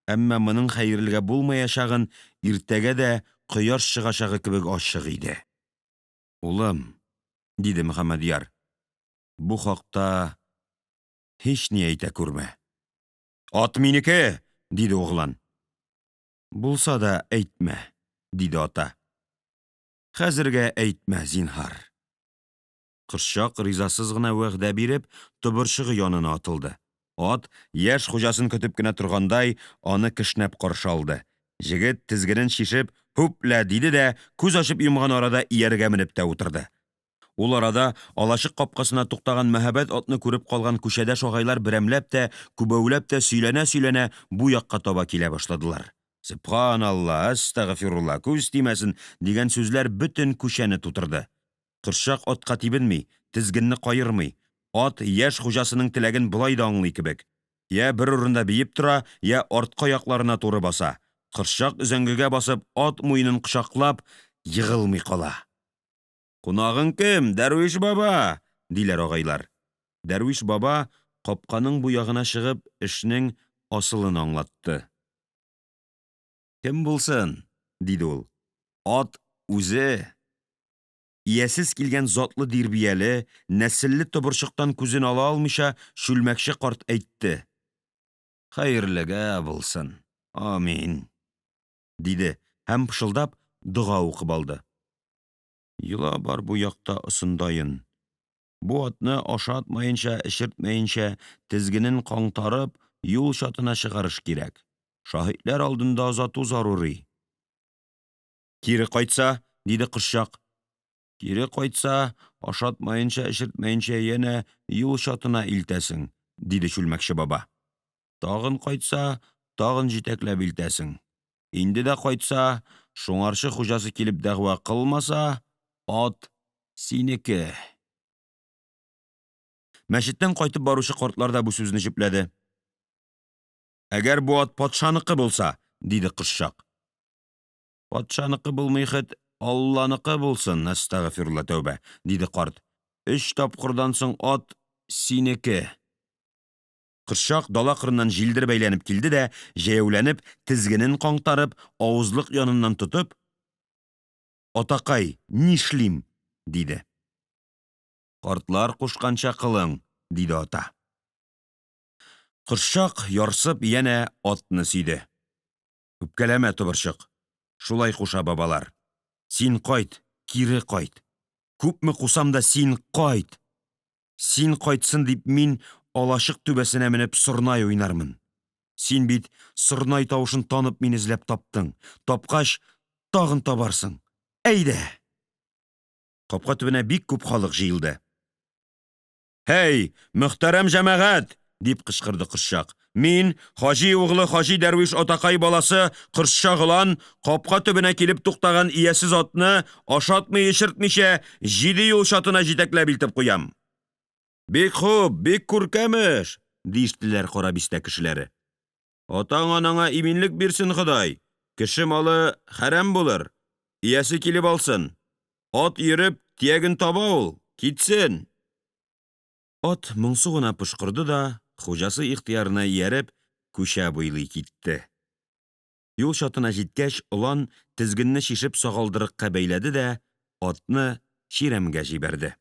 Әмма моның хәерлегә булмаячагын иртәгә дә кояш чыгачагы кебек ачык иде. Улым, диде Мөхәммәдьяр, бу хакта һични әйтә күрмә. Ат минеке, диде углан. Булса да әйтмә, диде ата. Хәзергә әйтмә, зинһар. Кошчак ризасыз гына вәгъдә биреп, тобырчыгы янына атылды. Ат, яшь хуҗасын көтеп кенә торгандай, аны кешнәп каршы алды. Җегет, тезгенен чишеп, һүплә, диде дә, күз ачып йомган арада ияргә менеп тә утырды. Ул арада алачык капкасына туктаган мәһабәт атны күреп калган күчәдәш агайлар берәмләп тә, күбәүләп тә сөйләнә-сөйләнә бу якка таба килә башладылар. Сөбханалла, әстәгъфирулла, күз тимәсен, дигән сүзләр бөтен күчәне тутырды. Кошчак атка тибенми, тезгенне каермый. Ат яшь хуҗасының теләген болай да аңлый кебек. Я бер урында биеп тора, я арткы аякларына туры баса. Кошчак өзәңгегә басып, ат муенын кочаклап, егылмый кала. Кунагың кем, дәрвиш баба? диләр агайлар. Дәрвиш баба, капканың бу ягына чыгып, эшнең асылын аңлатты. Кем булсын, диде ул. Ат үзе. Иясез килгән затлы дирбияле, нәселле тобырчыктан күзен ала алмыйча, чүлмәкче карт әйтте. Хәерлегә булсын, амин, диде һәм пышылдап дога укып алды. Йола бар бу якта осындаен. Бу атны ашатмаенча, эчертмәенчә, тезгенен каңтарып, юл чатына чыгарыш кирәк. Шаһитлар алдында озату зарури. Кире кайтса? диде кошчак. Кире кайтса, ашатмаенчаэчертмәенчә янә юл чатына илтәсең, диде чүлмәкче баба. Тагын кайтса, тагын җитәкләп илтәсең. Инде дә кайтса, шуңарчы хуҗасы килеп дәгъва кылмаса, ат синеке. Мәчеттән кайтып баручы картлар да бу сүзне җөпләде. Әгәр бу ат патшаныкы булса, диде кошчак. Патшаныкы булмый хет, алланыкы булсын, әстәгъфирулла тәүбә, диде карт. Өч тапкырдан соң ат синеке. Кошчак дала кырыннан җилдереп әйләнеп килде дә, җәяүләнеп, тезгенен каңтарып, авызлык яныннан тотып, Атакай, нишлим? диде. Картлар кушканча кылың, диде ата. Кошчак, ярсып, янә атны сөйде. Үпкәләмә, тобырчык, шулай куша бабалар. Син кайт, кире кайт. Күпме кусам да, син кайт. Син кайтсын дип мин алачык түбәсенә менеп сорнай уйнармын. Син бит сорнай тавышын танып мине эзләп таптың. Тапкач, тагын табарсың. Әйдә! Капка төбенә бик күп халык җыелды. Һәй, мөхтәрәм җәмәгать! дип кычкырды Кошчак. Мин, хаҗи углы хаҗи дәрвиш атакай баласы Кошчак олан, капка төбенә килеп туктаган иясез атны, ашатмый-эчертмичә, җиде юл чатына җитәкләп илтеп куям. Бик хуп, бик күркәм эш! диештеләр Карабистә кешеләре. Атаң-анаңа иминлек бирсен Ходай, кеше малы хәрәм булыр, иясе килеп алсын. Ат йөреп, тияген таба ул, китсен! Ат моңсу гына пошкырды да, хуҗасы ихтыярына ияреп, күчә буйлый китте. Юл чатына җиткәч, олан тезгенне чишеп сагалдырыкка бәйләде дә атны чирәмгә җибәрде.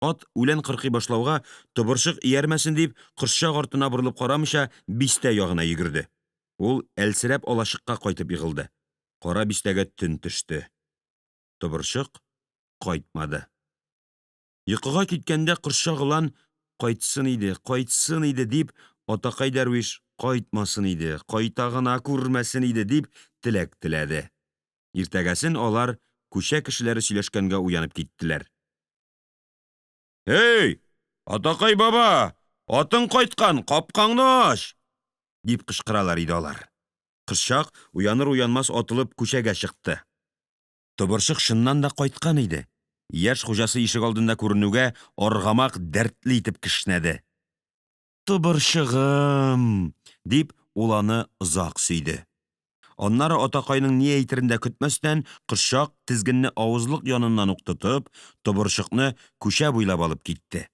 Ат үлән кыркый башлауга, Тобырчык иярмәсен дип, Кошчак артына борылып карамыйча, бистә ягына йөгерде. Ул әлсерәп алачыкка кайтып егылды. Кара бистәгә төн төште. Тобырчык кайтмады. Йокыга киткәндә Кошчак олан Кайтсын иде, кайтсын иде! дип, атакай дәрвиш Кайтмасын иде, кайта гына күрмәсен иде! дип теләк теләде. Иртәгәсен алар күчә кешеләре сөйләшкәнгә уянып киттеләр. Һей, атакай баба, атың кайткан, капкаңны ач! дип кычкыралар иде алар. Кошчак, уяныр-уянмас атылып, күчәгә чыкты. Тобырчык чыннан да кайткан иде. Яшь хуҗасы ишегалдында күренүгә, аргамак дәртле итеп кешнәде. Тобырчыгым! дип, ул аны озак сөйде. Аннары атакайның ни әйтерен дә көтмәстән, Кошчак, тезгенне авызлык яныннан ук тотып, Тобырчыкны күчә буйлап алып китте.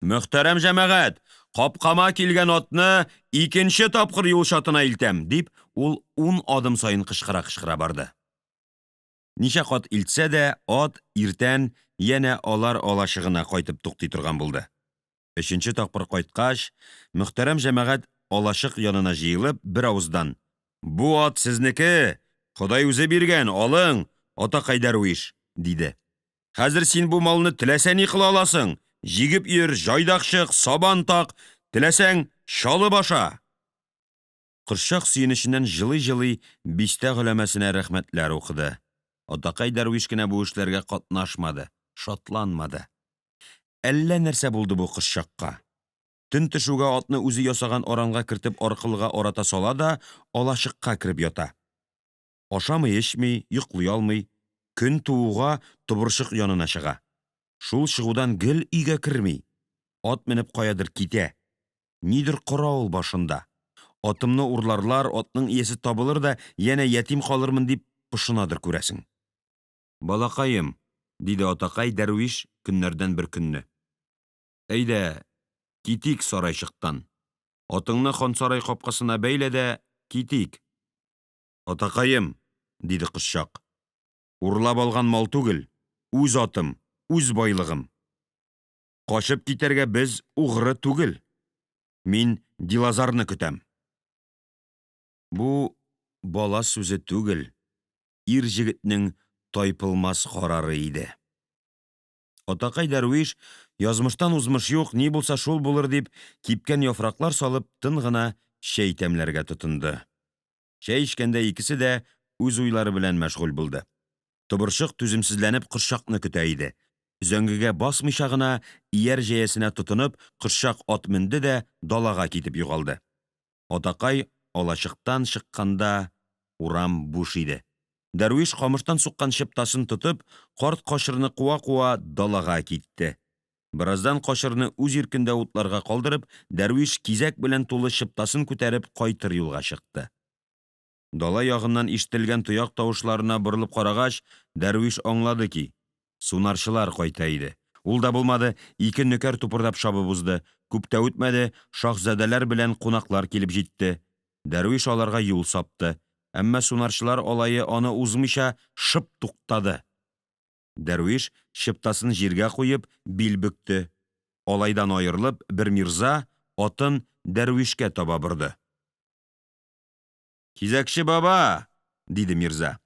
Мөхтәрәм җәмәгать, капкама килгән атны икенче тапкыр юл чатына илтәм, дип, ул ун адым саен кычкыра-кычкыра барды. Ничә кат илтсә дә, ат иртән янә алар алачыгына кайтып туктый торган булды. Өченче тапкыр кайткач, мөхтәрәм җәмәгать алачык янына җыелып, беравыздан Бу ат сезнеке, Ходай үзе биргән, алың, атакай дәрвиш, диде. Хәзер син бу малны теләсә ни кыла аласың, җигеп йөр, җайдак чык, сабан так, теләсәң, чалып аша! Кошчак сөенеченнән җылый-җылый бистә голәмәсенә рәхмәтләр укыды. Атакай дәрвиш кенә бу эшләргә катнашмады, шатланмады. Әллә нәрсә булды бу кошчакка. Төн төшүгә атны үзе ясаган аранга кертеп аркылыга арата сала да алачыкка кереп ята. Ашамый-эчми, йоклый алмый. Көн тууга Тобырчык янына чыга. Шул чыгудан гел өйгә керми. Ат менеп каядыр китә. Нидер кора ул башында. Атымны урларлар, атның иясе табылыр да янә ятим калырмын дип пошынадыр, күрәсең. Балакаем, диде атакай дәрвиш көннәрдән бер көнне, әйдә, китик Сарайчыктан. Атыңны хансарай капкасына бәйлә дә китик. Атакаем, диде кошчак, урлап алган мал түгел, үз атым, үз байлыгым. Качып китәргә без угры түгел. Мин Дилазарны көтәм. Бу бала сүзе түгел, ирҗегетнең тайпылмас карары иде. Атакай дәрвиш, язмыштан узмыш юк, ни булса шул булыр дип, кипкән яфраклар салып, тын гына чәй тәмләргә тотынды. Чәй эчкәндә икесе дә үз уйлары белән мәшгуль булды. Тобырчык түземсезләнеп Кошчакны көтә иде. Өзәңгегә басмыйча гына, ияр җәясенә тотынып, Кошчак ат менде дә далага китеп югалды. Атакай алачыктан чыкканда урам буш иде. Дәрвиш камыштан суккан чыптасын тотып, карт качырны куа-куа далага китте. Бераздан качырны үз иркендә утларга калдырып, дәрвиш кизәк белән тулы чыптасын күтәреп кайтыр юлга чыкты. Дала ягыннан ишетелгән тояк тавышларына борылып карагач, дәрвиш аңлады ки, сунарчылар кайта иде. Ул да булмады, ике нөкәр тупырдап чабып узды. Күп тә үтмәде, шаһзадәләр белән кунаклар килеп җитте. Дәрвиш аларга юл сапты. Әмма сунарчылар алае аны узмыйча шып туктады. Дәрвиш, чыптасын җиргә куеп, бил бөкте. Алайдан аерылып, бер мирза атын дәрвишкә таба борды. Кизәкче баба, диде мирза,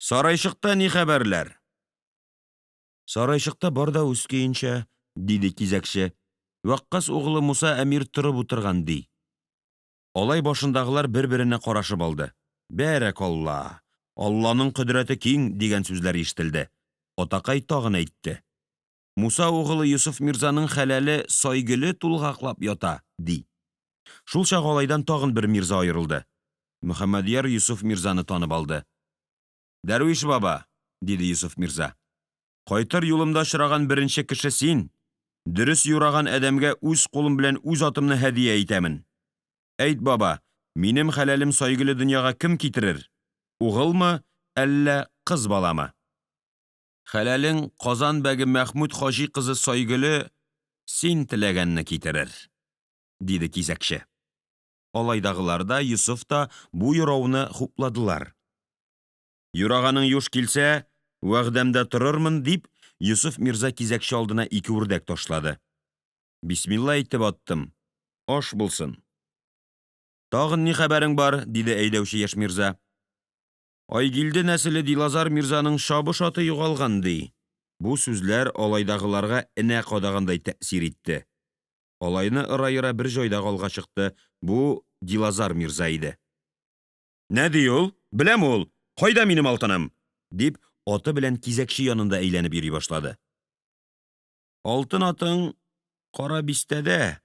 сарайчыкта ни хәбәрләр? Сарайчыкта бар да үз көенчә, диде кизәкче. Вәккас углы Муса әмир торып утырган, ди. Алай башындагылар бер-беренә карашып алды. Бәрәкалла! Алланың кодрәте киң, дигән сүзләр ишетелде. Атакай тагын әйтте. Муса угылы Йосыф мирзаның хәләле Сайгөле тулгаклап ята, ди. Шул чак алайдан тагын бер мирза аерылды. Мөхәммәдьяр Йосыф мирзаны танып алды. Дәрвиш баба, диде Йосыф мирза, кайтыр юлымда очраган беренче кеше син. Дөрес юраган адәмгә үз кулым белән үз атымны һәдия итәмен. Әйт, баба, минем хәләлем Сайгөле дөньяга кем китерер? Угылмы, әллә кыз баламы? Хәләлең Казан бәге Мәхмүд хаҗи кызы Сайгөле син теләгәнне китерер, диде кизәкче. Алайдагылар да, Йосыф та бу юрауны хупладылар. Юраганың юш килсә, вәгъдәмдә торырмын, дип, Йосыф мирза кизәкче алдына ике үрдәк ташлады. Бисмилла әйтеп аттым, аш булсын. Тагын ни хәбәрең бар? диде әйдәүче яшь мирза. Айгилде нәселе Дилазар мирзаның чабыш аты югалган, ди. Бу сүзләр алайдагыларга энә кадагандай тәэсир итте. Алайны ыраера бер җайдак алга чыкты, бу Дилазар мирза иде. Нә ди ул? Беләме ул? Кайда минем алтыным? дип, аты белән кизәкче янында әйләнеп йөри башлады. Алтын атың Кара бистәдә,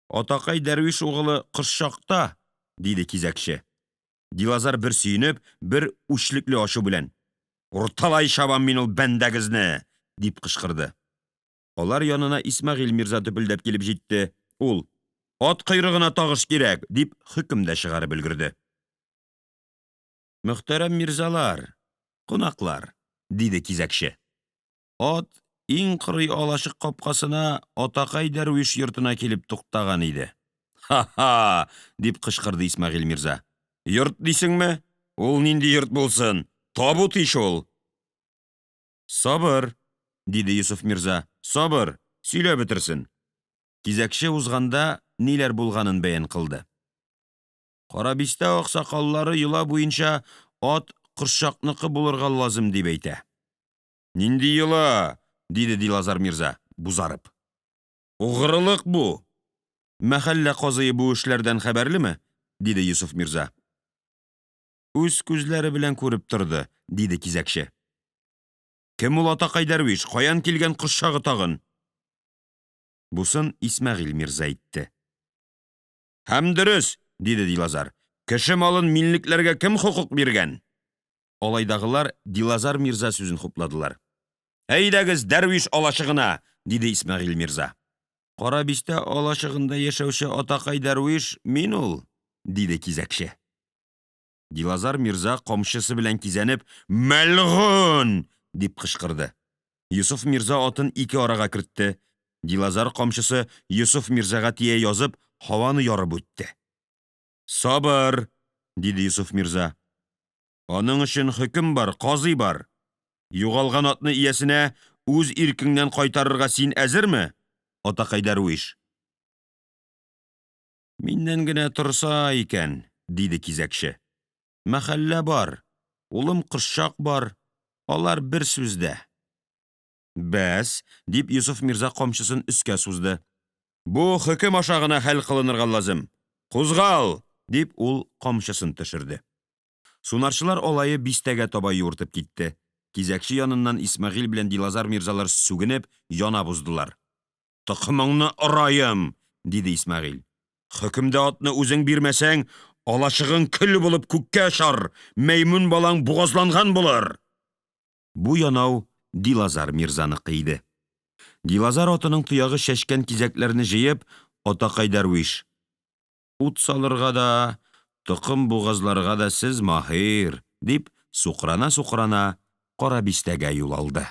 атакай дәрвиш угылы Кошчакта, диде кизәкче. Дилазар бер сөенеп, бер үчлекле ачу белән Урталай чабам мин ул бәндәгезне! дип кычкырды. Алар янына Исмәгыйль мирза дөпелдәп килеп җитте. Ул Ат койрыгына тагыш кирәк! дип хөкем дә чыгарып өлгерде. Мөхтәрәм мирзалар, кунаклар, диде кизәкче. Ат иң кырый алачык капкасына атакай дәрвиш йортына килеп туктаган иде. Ха-ха! дип кычкырды Исмәгыйль мирза. Йорт дисеңме? Ул нинди йорт булсын? Табут ич ул! Сабыр, диде Йосыф мирза, сабыр, сөйләп бетерсен. Кизәкче узганда ниләр булганын бәян кылды. Карабистә аксакаллары йола буенча ат Кошчакныкы булырга лазем дип әйтә. Нинди йола? диде Дилазар мирза, бузарып. Угрылык бу! Мәхәллә казые бу эшләрдән хәбәрлеме? диде Йосыф мирза. Үз күзләре белән күреп торды, диде кизәкче. Кем ул атакай дәрвиш? Каян килгән кошчагы тагын? Бусын Исмәгыйль мирза әйтте. Һәм дөрес, диде Дилазар. Кеше малын миллекләргә кем хокук биргән? Алайдагылар Дилазар мирза сүзен хупладылар. Әйдәгез дәрвиш алачыгына, диде Исмәгыйль мирза. Карабистә алачыгында яшәүче атакай дәрвиш мин ул, диде кизәкче. Дилазар мирза камчысы белән кизәнеп, Мәлгун! дип кычкырды. Йосыф мирза атын ике арага кертте. Дилазар камчысы Йосыф мирзага тия язып, һаваны ярып үтте. Сабыр, диде Йосыф мирза. Аның өчен хөкем бар, казый бар. Югалган атны иясенә үз иркеңнән кайтарырга син әзерме, атакай дәрвиш? Миннән генә торса икән, диде кизәкче. Мәхәллә бар, улым Кошчак бар, алар бер сүздә. Бәс, дип Йосыф мирза камчысын өскә сузды. Бу хөкем аша гына хәл кылынырга лазем. Кузгал! дип ул камчысын төшерде. Сунарчылар алае бистәгә таба юыртып китте. Кизәкче яныннан Исмәгыйль белән Дилазар мирзалар сүгенеп, янап уздылар. Токымыңны ораем! диде Исмәгыйль. Хөкемдә атны үзең бирмәсәң, алачыгың көл булып күккә очар, мәймүн балаң бугазланган булыр! Бу янау Дилазар мирзаныкы иде. Дилазар атының тоягы чәчкән кизәкләрне җыеп, атакай дәрвиш Ут салырга да, токым бугазларга да сез маһир, дип, сукрана-сукрана Карабистәгә юл алды.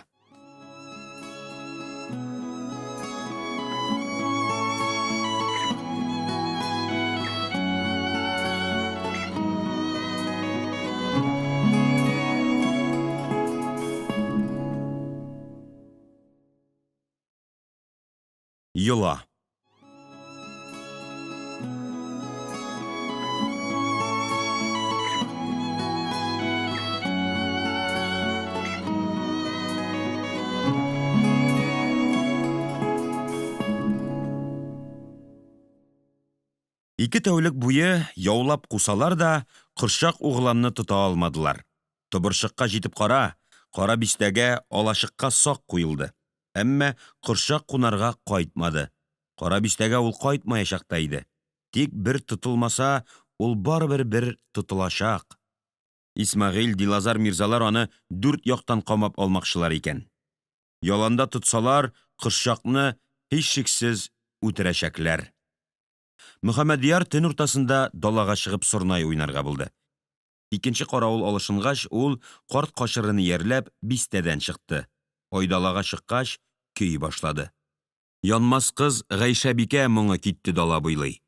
Йола. Ике тәүлек буе яулап кусалар да, Кошчак угланны тота алмадылар. Тобырчыкка җитеп кара, Кара бистәгә, алачыкка сак куелды. Әмма Кошчак кунарга кайтмады. Кара бистәгә ул кайтмаячак та иде. Тик бер тотылмаса, ул барыбер бер тотылачак. Исмәгыйль, Дилазар мирзалар аны дүрт яктан камап алмакчылар икән. Яланда тотсалар, Кошчакны, һичшиксез, үтерәчәкләр. Мөхәммәдьяр төн уртасында далага чыгып сорнай уйнарга булды. Икенче каравыл алышынгач, ул, карт качырын иярләп, бистәдән чыкты. Айдалага чыккач, көй башлады. Янмас кыз Гайшәбикә моңы китте дала буйлый.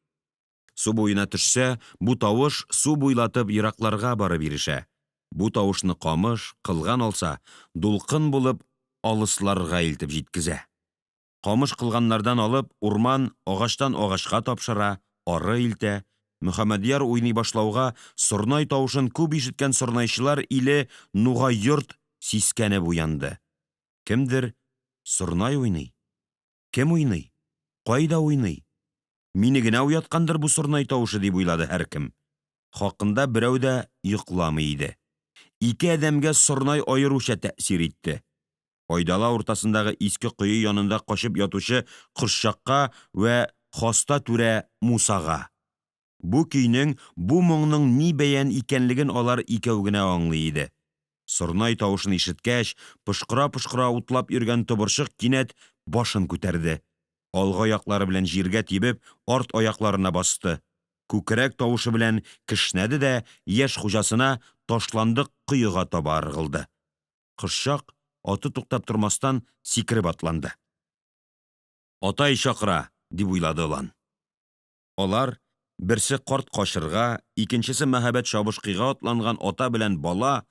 Су буена төшсә, бу тавыш су буйлатып еракларга барып ирешә. Бу тавышны камыш, кылган алса, дулкын булып алысларга илтеп җиткезә. Камыш кылганнардан алып, урман агачтан агачка тапшыра, ары илтә. Мөхәммәдьяр уйный башлауга, сорнай тавышын күп ишеткән сорнайчылар иле Нугай йорт сискәнеп уянды. Кемдер сорнай уйный. Кем уйный? Кайда уйный? Мине генә уяткандыр бу сорнай тавышы, дип уйлады һәркем. Хакында берәү дә йокламый иде. Ике адәмгә сорнай аеруча тәэсир итте. Айдала уртасындагы иске кое янында качып ятучы Кошчакка вә хаста түрә Мусага. Бу көйнең, бу моңның ни бәян икәнлеген алар икәү генә аңлый иде. Сорнай тавышын ишеткәч, пошкыра-пошкыра утлап йөргән тобырчык кинәт башын күтәрде. Алгы аяклары белән җиргә тибеп, арт аякларына басты. Күкрәк тавышы белән кешнәде дә яшь хуҗасына ташландык коега таба ыргылды. Кошчак, аты туктап тормастан, сикереп атланды. Атай чакыра, дип уйлады олан. Алар, берсе карт качырга, икенчесе мәһабәт чабышкыга атланган ата белән бала,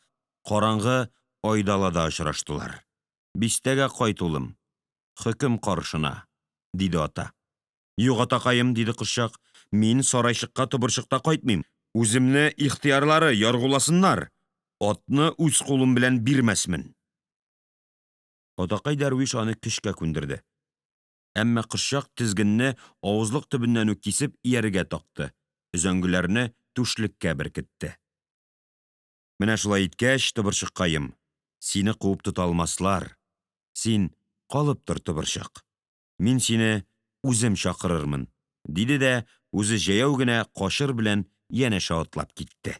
караңгы айдалада очраштылар. Бистәгә кайт, улым, хөкем каршына, диде ата. Юк, атакаем, диде кошчак, мин сарайчыкка тобырчыкта кайтмыйм. Үземне ихтыярлары яргуласыннар, атны үз кулым белән бирмәсмен. Атакай дәрвиш аны көчкә күндерде. Әмма кошчак тезгенне авызлык төбеннән үк кисеп ияргә такты, өзәңгеләрне түшлеккә беркетте. Менә шулай иткәч, тобырчыккаем, сине куып тота алмаслар. Син калып тор, тобырчык. Мин сине үзем чакырырмын, диде дә үзе җәяү генә качыр белән янәшә атлап китте.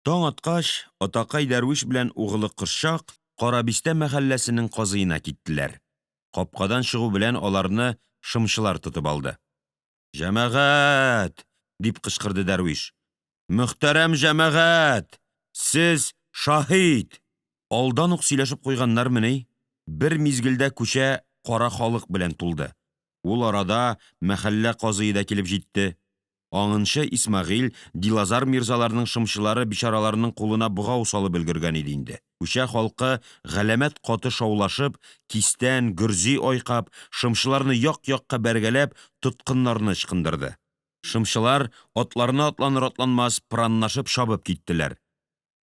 Таң аткач, атакай дәрвиш белән угылы Кошчак Карабистә мәхәлләсенең казыена киттеләр. Капкадан чыгу белән аларны шымчылар тотып алды. Җәмәгать! дип кычкырды дәрвиш. Мөхтәрәм җәмәгать! Сез шаһит! Алдан ук сөйләшеп куйганнармыни, бер мизгелдә күчә кара халык белән тулды. Ул арада мәхәллә казые да килеп җитте. Аңынчы Исмәгыйль, Дилазар мирзаларның шымчылары бичараларның кулына богау салып өлгергән иде инде. Күчә халкы галәмәт каты шаулашып, кистән, гөрзи айкап, шымчыларны як-якка бәргәләп, тоткыннарны ычкындырды. Шымчылар атларына атланыр-атланмас пыраннашып чабып киттеләр.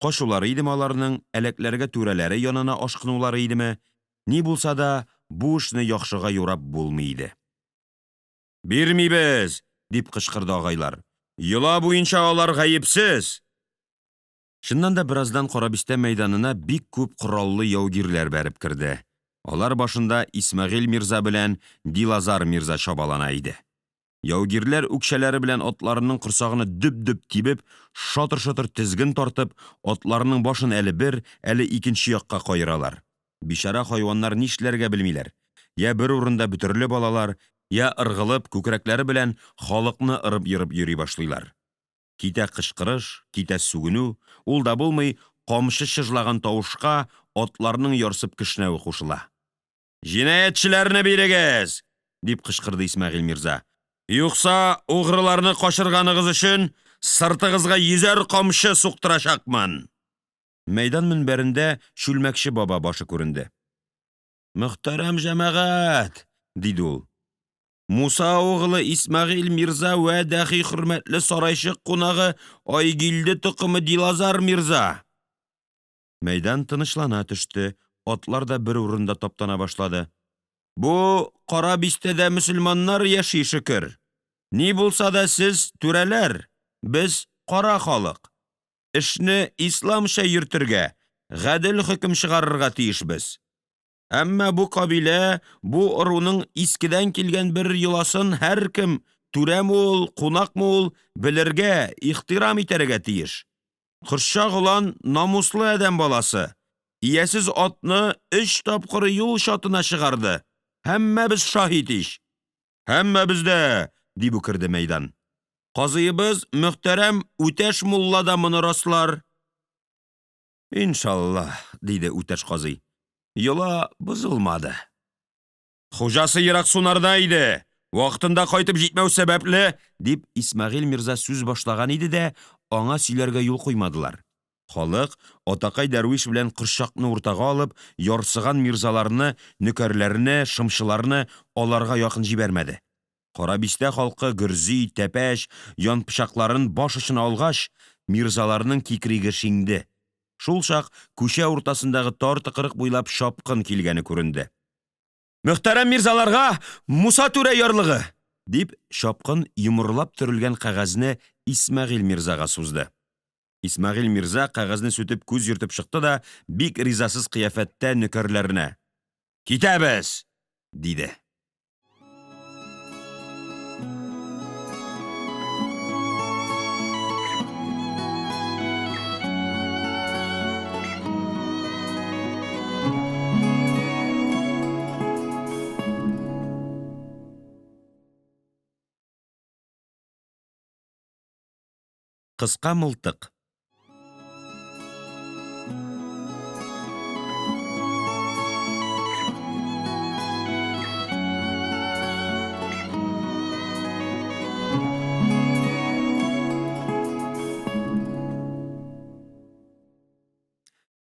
Качулары идеме аларның, әләкләргә түрәләре янына ашкынулары идеме, ни булса да, бу эшне яхшыга юрап булмый иде. Бирмибез! дип кычкырды агайлар. Йола буенча алар гаепсез! Чыннан да бераздан Карабистә мәйданына бик күп кораллы яугирләр бәреп керде. Алар башында Исмәгыйль мирза белән Дилазар мирза чабалана иде. Яугирләр үкчәләре белән атларының корсагына дөп-дөп тибеп, шатыр-шотыр тезген тартып, атларының башын әле бер, әле икенче якка каералар. Бичара хайваннар нишләргә белмиләр. Я бер урында бөтерелеп алалар, я ыргылып, күкрәкләре белән халыкны ырып-ерып йөри башлыйлар. Китә кычкырыш, китә сүгенү, ул да булмый, камчы чыжлаган тавышка атларның ярсып кешнәве кушыла. Җинаятьчеләрне бирегез! дип кычкырды Исмәгыйль мирза. Юкса угрыларны качырганыгыз өчен сыртыгызга йөзәр камчы суктырачакмын! Мәйдан мөнбәрендә чүлмәкче баба башы күренде. Мөхтәрәм җәмәгать, диде ул. Муса углы Исмәгыйль мирза вә дәхи хөрмәтле сарайчык кунагы Айгилде токымы Дилазар мирза. Мәйдан тынычлана төште, атлар да бер урында таптана башлады. Бу кара бистәдә мөселманнар яши шөкер. Ни булса да сез түрәләр, без кара халык. Эшне исламча йөртергә, гадел хөкем чыгарырга тиешбез. Әмма бу кабилә, бу ыруның искедән килгән бер йоласын һәркем, түрәме ул, кунакмы ул, белергә, ихтирам итәргә тиеш. Кошчак олан намуслы адәм баласы. Иясез атны өч тапкыр юл чатына чыгарды. Һәммәбез шаһит ич. Һәммәбез дә, дип үкерде мәйдан. Казыебыз мөхтәрәм Үтәш мулла да моны раслар. Иншалла, диде Үтәш казый. Йола бозылмады. Хуҗасы ерак сунарда иде. Вакытында кайтып җитмәү сәбәпле, дип Исмәгыйль мирза сүз башлаган иде дә, аңа сөйләргә юл куймадылар. Халык, атакай дәрвиш белән Кошчакны уртага алып, ярсыган мирзаларны, нөкәрләрне, шымчыларны аларга якын җибәрмәде. Карабистә халкы гөрзи, тәпәч, янпычакларын баш очына алгач, мирзаларның кикриге шиңде. Шулчак күчә уртасындагы тар тыкрык буйлап чапкын килгәне күренде. «Мөхтәрәм мирзаларга Муса түрә ярлыгы!» дип, чапкын йомырлап төрелгән кәгазьне Исмәгыйль мирзага сузды. Исмәгыйль мирза кәгазьне сүтеп күз йөртеп чыкты да бик ризасыз кыяфәттә нөкәрләренә: «Китәбез!» диде. Кыска мылтык.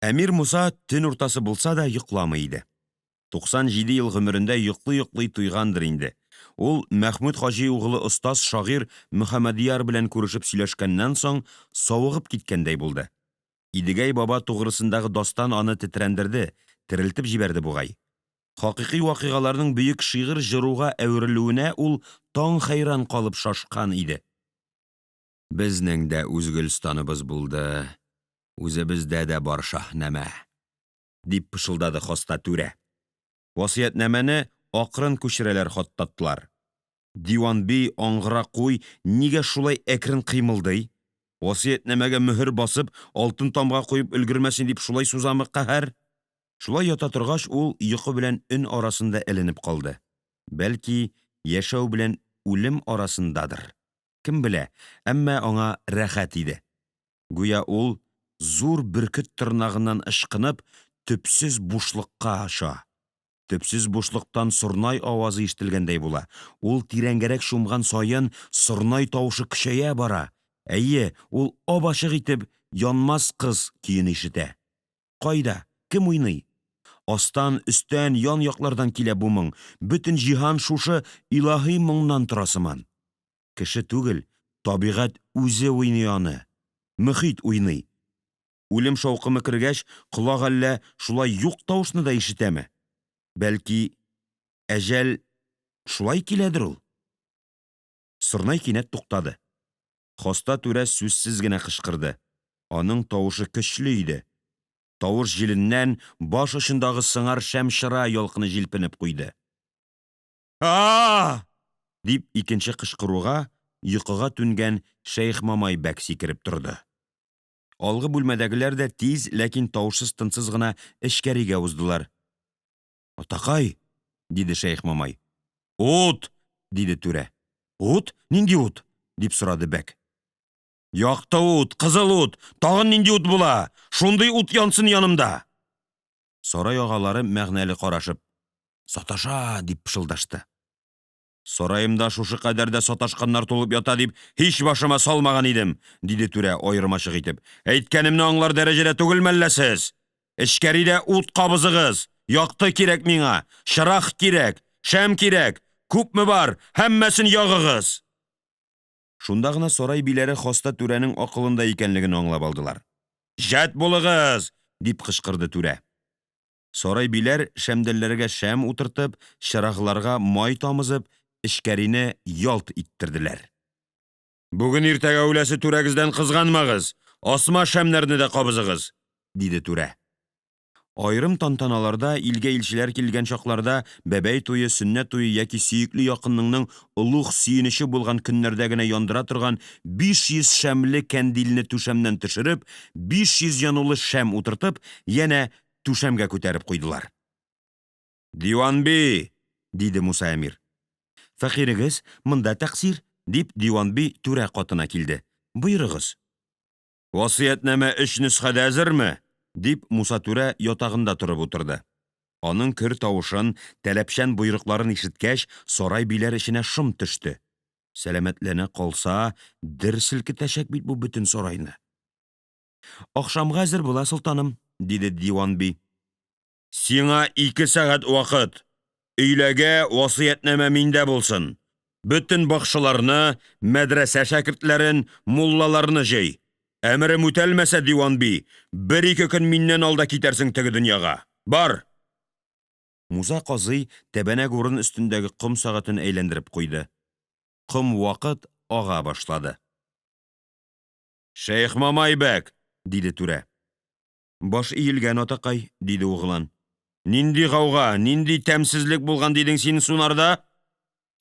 Әмир Муса төн уртасы булса да йокламый иде. 97 ел гомерендә йоклый-йоклый туйгандыр инде. Ул Мәхмүд хаҗи угылы остаз шагыйрь Мөхәммәдьяр белән күрешеп сөйләшкәннән соң савыгып киткәндәй булды. Идегәй баба тугрысындагы дастан аны тетрәндерде, терелтеп җибәрде бугай. Хакыйкый вакыйгаларның бөек шигырь-җыруга әверелүенә ул таң хәйран калып шашкан иде. Безнең дә үз Гөлстаныбыз булды, үзебездә дә бар Шаһнамә. Дип пышылдады хаста түрә. Васыятьнамәне акрын күчерәләр хаттатлар. Диванби, аңгыра куй, нигә шулай әкрен кыймылдый? Васыятьнамәгә мөһер басып, алтын тамга куеп өлгермәсен дип шулай сузамы каһәр? Шулай ята торгач, ул йокы белән өн арасында эленеп калды. Бәлки, яшәү белән үлем арасындадыр. Кем белә, әмма аңа рәхәт иде. Гүя ул, зур бөркет тырнагыннан ычкынып, төпсез бушлыкка оча. Төпсез бушлыктан сорнай авазы ишетелгәндәй була. Ул тирәнгәрәк чумган саен сорнай тавышы көчәя бара. Әйе, ул ап-ачык итеп Янмас кыз көен ишетә. Кайда? Кем уйный? Астан, өстән, ян-яклардан килә бу моң. Бөтен җиһан шушы илаһи моңнан тора сыман. Кеше түгел, табигать үзе уйный аны. Мохит уйный. Үлем шаукымы кергәч, колак әллә шулай юк тавышны да ишетәме? Бәлки, әҗәл шулай киләдер ул? Сорнай кинәт туктады. Хаста түрә сүзсез генә кычкырды. Аның тавышы көчле иде. Тавыш җиленнән баш очындагы сыңар шәм чыра ялкыны җилпенеп куйды. А! Дип икенче кычкыруга йокыга түнгән Шәехмамай бәк сикереп торды. Алгы бүлмәдәгеләр дә тиз, ләкин тавышсыз-тынсыз гына эчкәригә уздылар. Атакай! диде Шәехмамай. Ут! диде түрә. Ут? Нинди ут? дип сорады бәк. Якты ут, кызыл ут, тагын нинди ут була? Шундый ут янсын янымда! Сарай агалары мәгънәле карашып, Саташа! дип пышылдашты. Сараемда шушы кадәр дә саташканнар тулып ята дип һич башыма салмаган идем, диде түрә аермачык итеп. Әйткәнемне аңлар дәрәҗәдә түгел мәллә сез? Эчкәридә ут кабызыгыз! Якты кирәк миңа! Чырах кирәк! Шәм кирәк! Күпме бар, һәммәсен ягыгыз! Шунда гына сарай биләре хаста түрәнең акылында икәнлеген аңлап алдылар. Җәт булыгыз! дип кычкырды түрә. Сарай биләр шәмдәлләргә шәм утыртып, чырагларга май тамызып, эчкәрине ялт иттерделәр. Бүген иртәгә үләсе түрәгездән кызганмагыз, асма шәмнәрне дә кабызыгыз, диде түрә. Аерым тантаналарда, илгә илчеләр килгән чакларда, бәбәй туе, сөннәт туе яки сөекле якыныңның олуг сөенече булган көннәрдә генә яндыра торган 500 шәмле кәндилне түшәмнән төшереп, 500 янулы шәм утыртып, янә түшәмгә күтәреп куйдылар. Диванби! диде Муса әмир. Фәкыйрегез, монда тәкъсир, дип диванби түрә катына килде. Боерыгыз. Васыятьнамә өч нөсхәдә әзерме? дип Муса түрә ятагында торып утырды. Аның көр тавышын, таләпчән боерыкларын ишеткәч, сарай биләр эченә шом төште. Сәламәтләнә калса, дер селкетәчәк бит бу бөтен сарайны. Ахшамга әзер була, солтаным, диде диван би. Сиңа 2 сәгать вакыт. Өйләгә васыятьнамә миндә булсын. Бөтен бакчаларны, мәдрәсә шәкертләрен, муллаларны җый. Әмерем үтәлмәсә, диван би, бер-ике көн миннән алда китәрсең теге дөньяга. Бар! Муса казый тәбәнәк урын өстендәге ком сәгатен әйләндереп куйды. Ком вакыт ага башлады. Шәех Мамай бәк! диде түрә. Баш иелгән, атакай, диде углан. Нинди гауга, нинди тәмсезлек булган дидең син сунарда?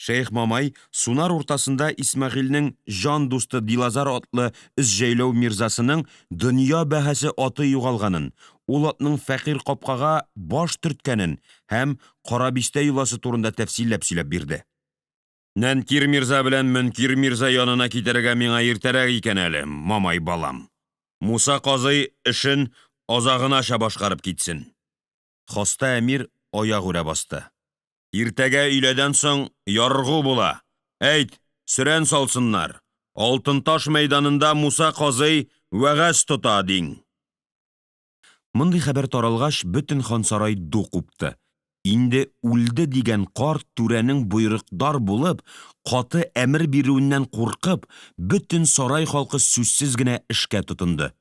Шәех Мамай сунар уртасында Исмәгыйльнең җан дусты Дилазар атлы Өзҗәйләү мирзасының дөнья бәһасе аты югалганын, ул атның фәкыйрь капкага баш төрткәнен һәм Карабистә йоласы турында тәфсилләп сөйләп бирде. Нәнкир мирза белән Мөнкир мирза янына китәргә миңа иртәрәк икән әле, Мамай балам. Муса казый эшен азагынача башкарып китсен. Хаста әмир аягүрә басты. Иртәгә өйләдән соң яргу була. Әйт, сөрән салсыннар. Алтын таш мәйданында Муса казый вәгазь тота, диң. Мондый хәбәр таралгач, бөтен хансарай ду купты. Инде үлде дигән карт түрәнең боерыкдар булып, каты әмер бирүеннән куркып, бөтен сарай халкы сүзсез генә эшкә тотынды.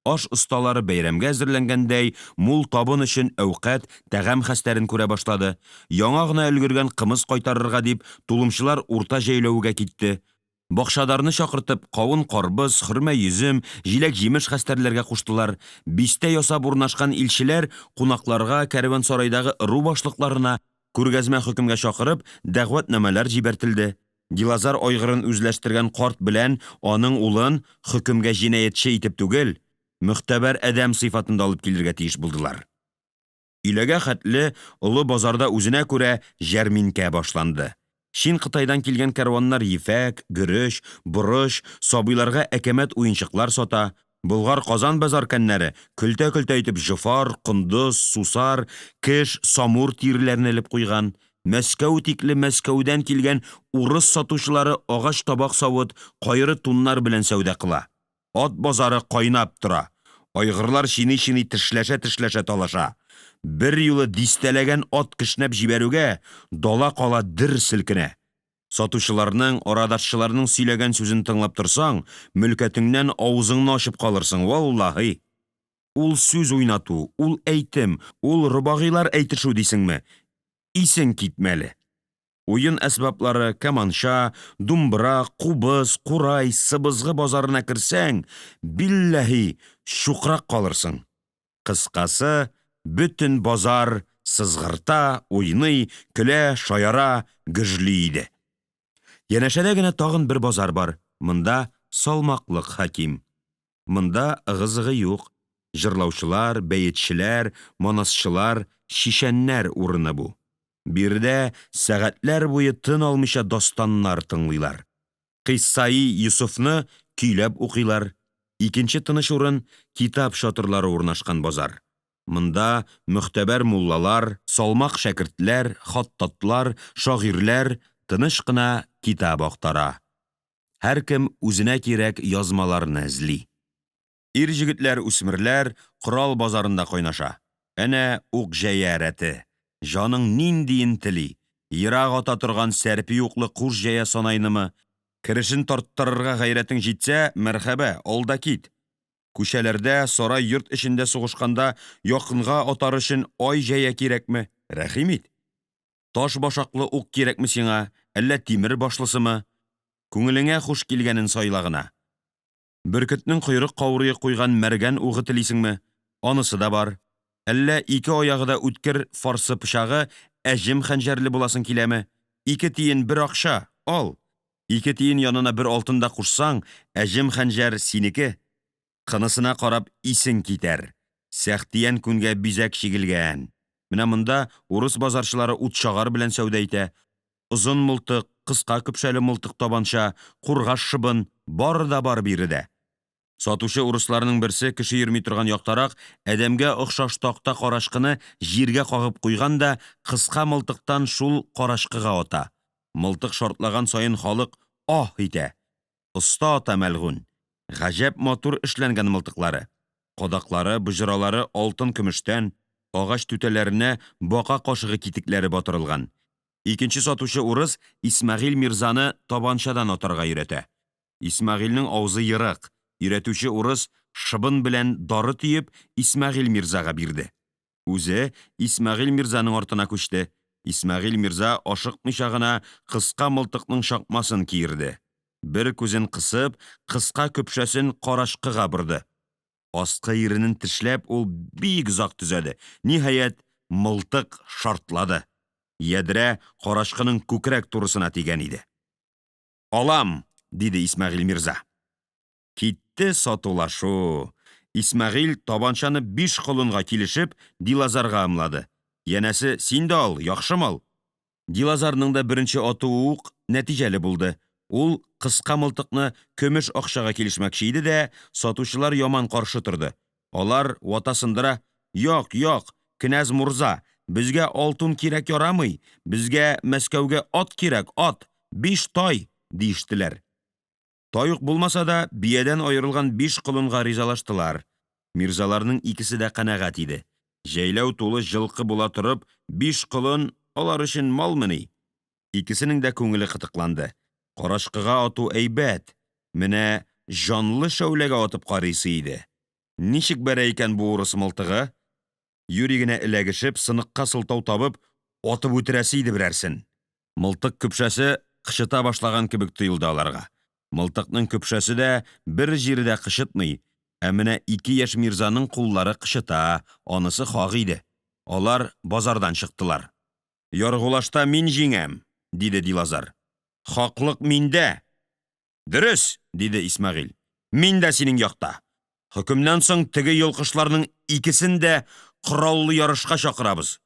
Аш осталары бәйрәмгә әзерләнгәндәй, мул табын өчен әүкать, тәгам хәстәрен күрә башлады. Яңа гына өлгергән кымыз кайтарырга дип, тулымчылар урта җәйләүгә китте. Бакчадарны чакыртып, кавын-карбыз, хөрмә-йөзем, җиләк-җимеш хәстәрләргә куштылар. Бистә ясап урнашкан илчеләр кунакларга, кәрван-сарайдагы ыру башлыкларына күргәзмә хөкемгә чакырып, дәгъватнамәләр җибәртелде. Дилазар айгырын үзләштергән карт белән аның улын хөкемгә җинаятьче итеп түгел, мөхтәбәр адәм сыйфатында алып килергә тиеш булдылар. Өйләгә хәтле олы базарда үзенә күрә җәрминкә башланды. Чин Кытайдан килгән кәрваннар ефәк, гөреш, борыч, сабыйларга әкәмәт уенчыклар сата. Болгар Казан базар кәннәре көлтә-көлтә итеп җофар, кондыз, сусар, кеш, самур тиреләрен элеп куйган. Мәскәү тикле Мәскәүдән килгән урыс сатучылары агач табак савыт, кайры туннар белән сәүдә кыла. Ат базары кайнап тора. Айгырлар чиный-чиный тешләшә-тешләшә талаша. Бер юлы дистәләгән ат кешнәп җибәрүгә дала кала дер селкенә. Сатучыларның, арадашчыларның сөйләгән сүзен тыңлап торсаң, мөлкәтеңнән авызыңны ачып калырсың, валлаһи. Ул сүз уйнату, ул әйтем, ул робагыйлар әйтешү дисеңме? Исең китмәле. Уен әсбаплары, кәманча, думбра, кубыз, курай, сыбызгы базарына керсәң, билләһи, чукрак калырсың. Кыскасы, бөтен базар сызгырта, уйный, көлә, шаяра, гөжли иде. Янәшәдә генә тагын бер базар бар. Монда салмаклык хаким. Монда ыгы-зыгы юк. Җырлаучылар, бәетчеләр, манасчылар, чичәннәр урыны бу. Биредә сәгатьләр буе тын алмыйча дастаннар тыңлыйлар. Кыйссаи Йосыфны көйләп укыйлар. Икенче тыныч урын китап чатырлары урнашкан базар. Монда мөхтәбәр муллалар, салмак шәкертләр, хаттатлар, шагыйрьләр тыныч кына китап актара. Һәркем үзенә кирәк язмаларны эзли. Ир-җегетләр, үсмерләр корал базарында кайнаша. Әнә ук-җәя рәте. Җаның ниндиен тели. Ерак ата торган сәрпи уклы куш җәя санайнымы? Керешен тарттырырга гайрәтең җитсә, мәрхәбә, ал да кит. Күчәләрдә, сарай йорт эчендә сугышканда якынга атар өчен ай җәя кирәкме? Рәхим ит. Таш башаклы ук кирәкме сиңа, әллә тимер башлысымы? Күңелеңә хуш килгәнен сайла гына. Бөркетнең койрык каурые куйган мәргән угы телисеңме? Анысы да бар. Әллә ике аягы да үткер фарсы пычагы әҗем хәнҗәрле буласың киләме? 2 тиен бер акча, ал. 2 тиен янына бер алтын да кушсаң, әҗем хәнҗәр синеке. Кынысына карап исең китәр. Сәхтиян күнгә бизәк чигелгән. Менә монда урыс базарчылары утчагар белән сәүдә итә. Озын мылтык, кыска көпшәле мылтык табанча, кургаш шыбын, бар да бар биредә. Сатучы урысларның берсе кеше йөрми торган яктарак адәмгә охшаш такта карачкыны җиргә кагып куйган да кыска мылтыктан шул карачкыга ата. Мылтык шартлаган саен халык аһ итә. Оста ата мәлгунь. Гаҗәп матур эшләнгән мылтыклары. Кадаклары, боҗралары алтынкөмештән, агач түтәләренә бака кашыгы китекләре батырылган. Икенче сатучы урыс Исмәгыйль мирзаны табанчадан атарга өйрәтә. Исмәгыйльнең авызы ерык, өйрәтүче урыс шыбын белән дары төеп Исмәгыйль мирзага бирде. Үзе Исмәгыйль мирзаның артына күчте. Исмәгыйль мирза ашыкмыйча гына кыска мылтыкның чакмасын киерде, бер күзен кысып, кыска көпшәсен карачкыга борды. Аскы иренен тешләп ул бик озак төзәде. Ниһаять, мылтык шартлады. Ядрә карачкының күкрәк турысына тигән иде. Алам! диде Исмәгыйль мирза. Китте сатулашу. Исмәгыйль табанчаны биш колынга килешеп Дилазарга ымлады. Янәсе, син дә ал, яхшы мал. Дилазарның да беренче атуы ук нәтиҗәле булды. Ул кыска мылтыкны көмеш акчага килешмәкче иде дә, сатучылар яман каршы торды. Алар ватасындыра Як, як, кенәз мурза, безгә алтун кирәкярамый, безгә Мәскәүгә ат кирәк, ат, биш тай! диештеләр. Тай ук булмаса да, биядән аерылган биш колынга ризалаштылар. Мирзаларның икесе дә канәгать иде. Җәйләү тулы җылкы була торып, биш колын алар өчен малмыни? Икесенең дә күңеле кытыкланды. Карачкыга ату әйбәт, менә җанлы шәүләгә атып карыйсы иде. Ничек бәрә икән бу урыс мылтыгы? Юри генә эләгешеп, сыныкка сылтау табып, атып үтерәсе иде берәрсен. Мылтык көпшәсе кычыта башлаган кебек тоелды аларга. Мылтыкның көпшәсе дә бер җире дә кычытмый, ә менә ике яшь мирзаның куллары кычыта, анысы хак иде. Алар базардан чыктылар. Яргулашта мин җиңәм, диде Дилазар. Хаклык миндә! Дөрес, диде Исмәгыйль. Мин дә синең якта. Хөкемнән соң теге йолкышларның икесен дә кораллы ярышка чакырабыз.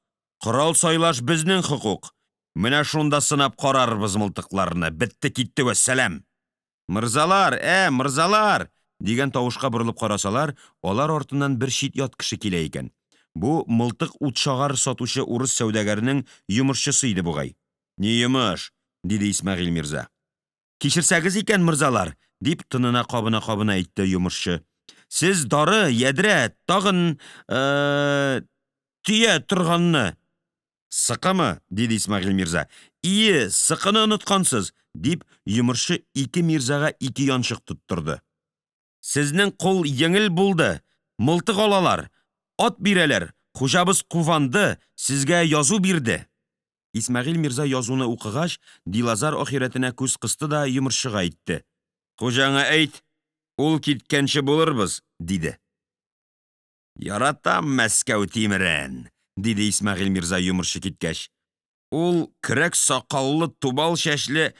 Корал сайлаш безнең хокук. Менә шунда сынап карарбыз мылтыкларны. Бетте-китте вәссәлам! Мырзалар, ә, мырзалар! дигән тавышка борылып карасалар, алар артыннан бер чит-ят кеше килә икән. Бу мылтык утчагар сатучы урыс сәүдәгәренең йомышчысы иде бугай. Ни йомыш? диде Исмәгыйль мирза. Кичерсәгез икән, мырзалар, дип тынына кабына-кабына әйтте йомышчы. Сез дары, ядрә, тагын э төя торганны. Сыкымы? диде Исмәгыйль мирза. Ие, сыкыны оныткансыз, дип, йомышчы ике мирзага ике янчык тоттырды. Сезнең кул еңел булды, мылтык алалар, ат бирәләр, хуҗабыз куванды, сезгә язу бирде. Исмәгыйль мирза язуны укыгач, Дилазар ахирәтенә күз кысты да йомышчыга әйтте. Хуҗаңа әйт, ул киткәнче булырбыз, диде. Яратам Мәскәү тимерен, диде Исмәгыйль мирза йомышчы киткәч. Ул көрәк сакаллы, тубал чәчле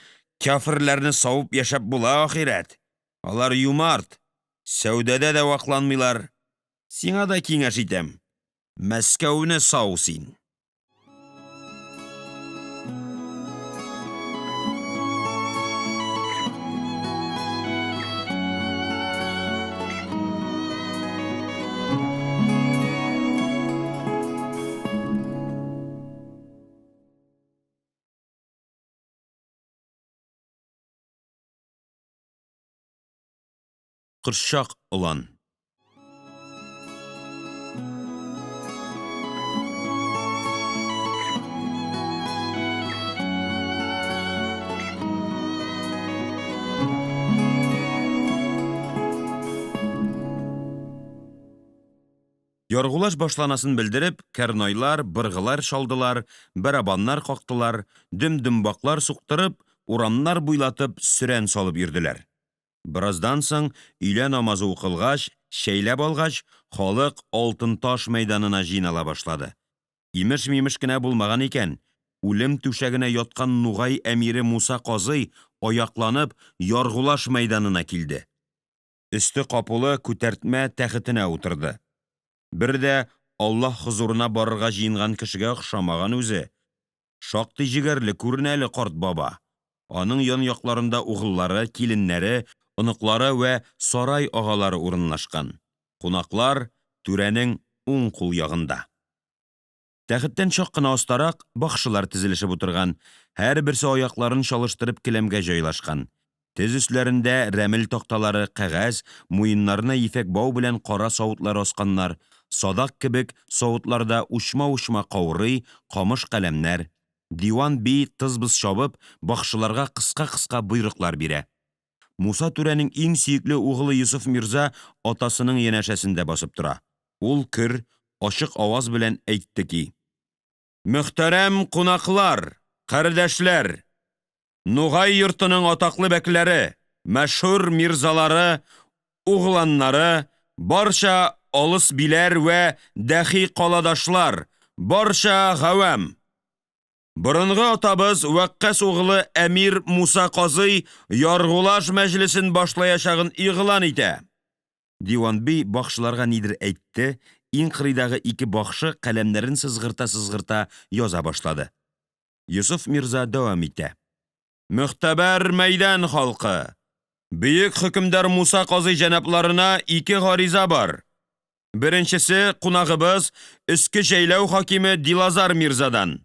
кяферләрне савып яшәп була, ахирәт. Алар юмарт, сәүдәдә дә вакланмыйлар. Сиңа да киңәш итәм, Мәскәүне сау син. Кошчак олан. Яргулаш башланасын белдереп, кәрнайлар, быргылар чалдылар, барабаннар кактылар, дөм-дөмбаклар суктырып, урамнар буйлатып сөрән салып йөрделәр. Бераздан соң, өйлә намазы укылгач, чәйләп алгач, халык Алтын таш мәйданына җыйнала башлады. Имешмимеш кенә булмаган икән, үлем түшәгенә яткан нугай әмире Муса казый, аякланып, Яргулаш мәйданына килде. Өсте капулы күтәртмә тәхетенә утырды. Бер дә Аллаһ хозурына барырга җыенган кешегә охшамаган үзе. Шактый җегәрле күренә әле карт баба. Аның янякларында угыллары, киленнәре, оныклары вә сарай агалары урынлашкан. Кунаклар түрәнең уң кул ягында. Тәхеттән чак кына астарак бакшылар тезелешеп утырган, һәрберсе аякларын чалыштырып келәмгә җайлашкан. Тез өсләрендә рәмел такталары, кәгазь, муеннарына ефәк бау белән кара савытлар асканнар, садак кебек савытларда учма-учма каурый, камыш каләмнәр. Диван би, тыз-быз чабып, бакшыларга кыска-кыска боерыклар бирә. Муса түрәнең иң сөекле угылы Йосыф мирза атасының янәшәсендә басып тора. Ул көр, ачык аваз белән әйтте ки: Мөхтәрәм кунаклар, кардәшләр! Нугай йортының атаклы бәкләре, мәшһүр мирзалары, угланнары, барча алыс биләр вә дәхи каладашлар, барча гавам! Борынгы атабыз Вәккас углы әмир Муса казый яргулаш мәҗлесен башлаячагын игълан итә. Диванби бакшыларга нидер әйтте, иң кырыйдагы ике бакшы каләмнәрен сызгырта-сызгырта яза башлады. Йосыф мирза дәвам итә. Мөхтәбәр мәйдан халкы! Бөек хөкемдар Муса казый җәнапларына ике гариза бар. Беренчесе кунагыбыз, Өске Җәйләү хакиме Дилазар мирзадан.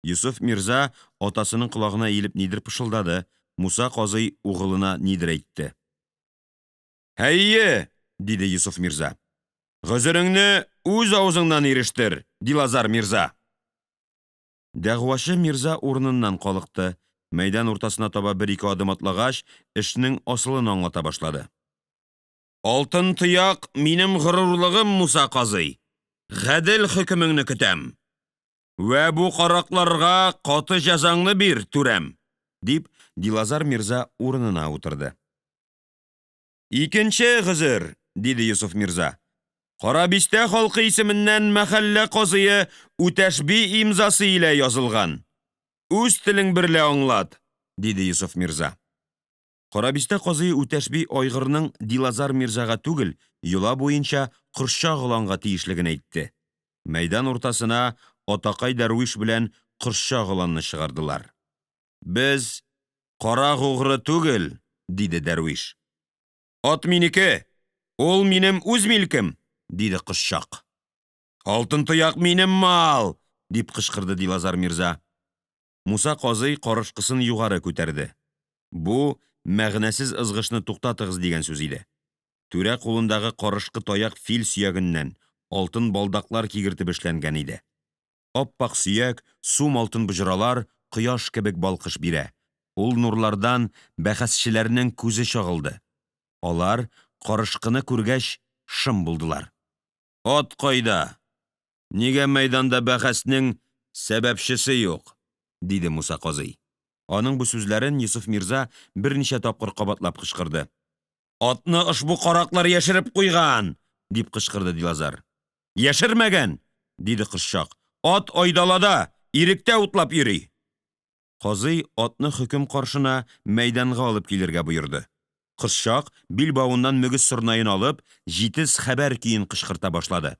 Йосыф мирза атасының колагына иелеп нидер пышылдады, Муса казый угылына нидер әйтте. Әйе, диде Йосыф мирза. Гозереңне үз авызыңнан ирештер, Дилазар мирза. Дәгъвачы мирза урыныннан калыкты, мәйдан уртасына таба бер-ике адым атлагач, эшнең асылын аңлата башлады. Алтын тояк минем горурлыгым, Муса казый. Гадел хөкемеңне көтәм. Вә бу каракларга каты җәзаңны бир, түрәм, дип, Дилазар мирза урынына утырды. Икенче гозер, диде Йосыф мирза. Карабистә халкы исеменнән мәхәллә казые Үтәшби имзасы илә язылган. Үз телең берлә аңлат, диде Йосыф мирза. Карабистә казые Үтәшби айгырның Дилазар мирзага түгел, йола буенча Кошчак оланга тиешлеген әйтте. Мәйдан уртасына атакай дәрвиш белән Кошчак оланны чыгардылар. Без карак-угры түгел, диде дәрвиш. Ат минеке, ул минем үз милкем, диде Кошчак. Алтын тояк минем мал, дип кычкырды Дилазар мирза. Муса казый карышкысын югары күтәрде. Бу мәгънәсез ызгышны туктатыгыз дигән сүз иде. Түрә кулындагы карышкы таяк фил сөягеннән, алтын балдаклар кигертеп эшләнгән иде. Аппак сөяк, сум алтын боҗралар кояш кебек балкыш бирә. Ул нурлардан бәхәсчеләрнең күзе чагылды. Алар карышкыны күргәч шым булдылар. Ат кайда? Нигә мәйданда бәхәснең сәбәпчесе юк? диде Муса казый. Аның бу сүзләрен Йосыф мирза берничә тапкыр кабатлап кычкырды. Атны ошбу караклар яшереп куйган! дип кычкырды Дилазар. Яшермәгән! диде Кошчак. Ат айдалада, иректә утлап йөри. Казый атны хөкем каршына, мәйданга алып килергә боерды. Кошчак, билбавыннан мөгез сорнаен алып, җитез хәбәр көен кычкырта башлады.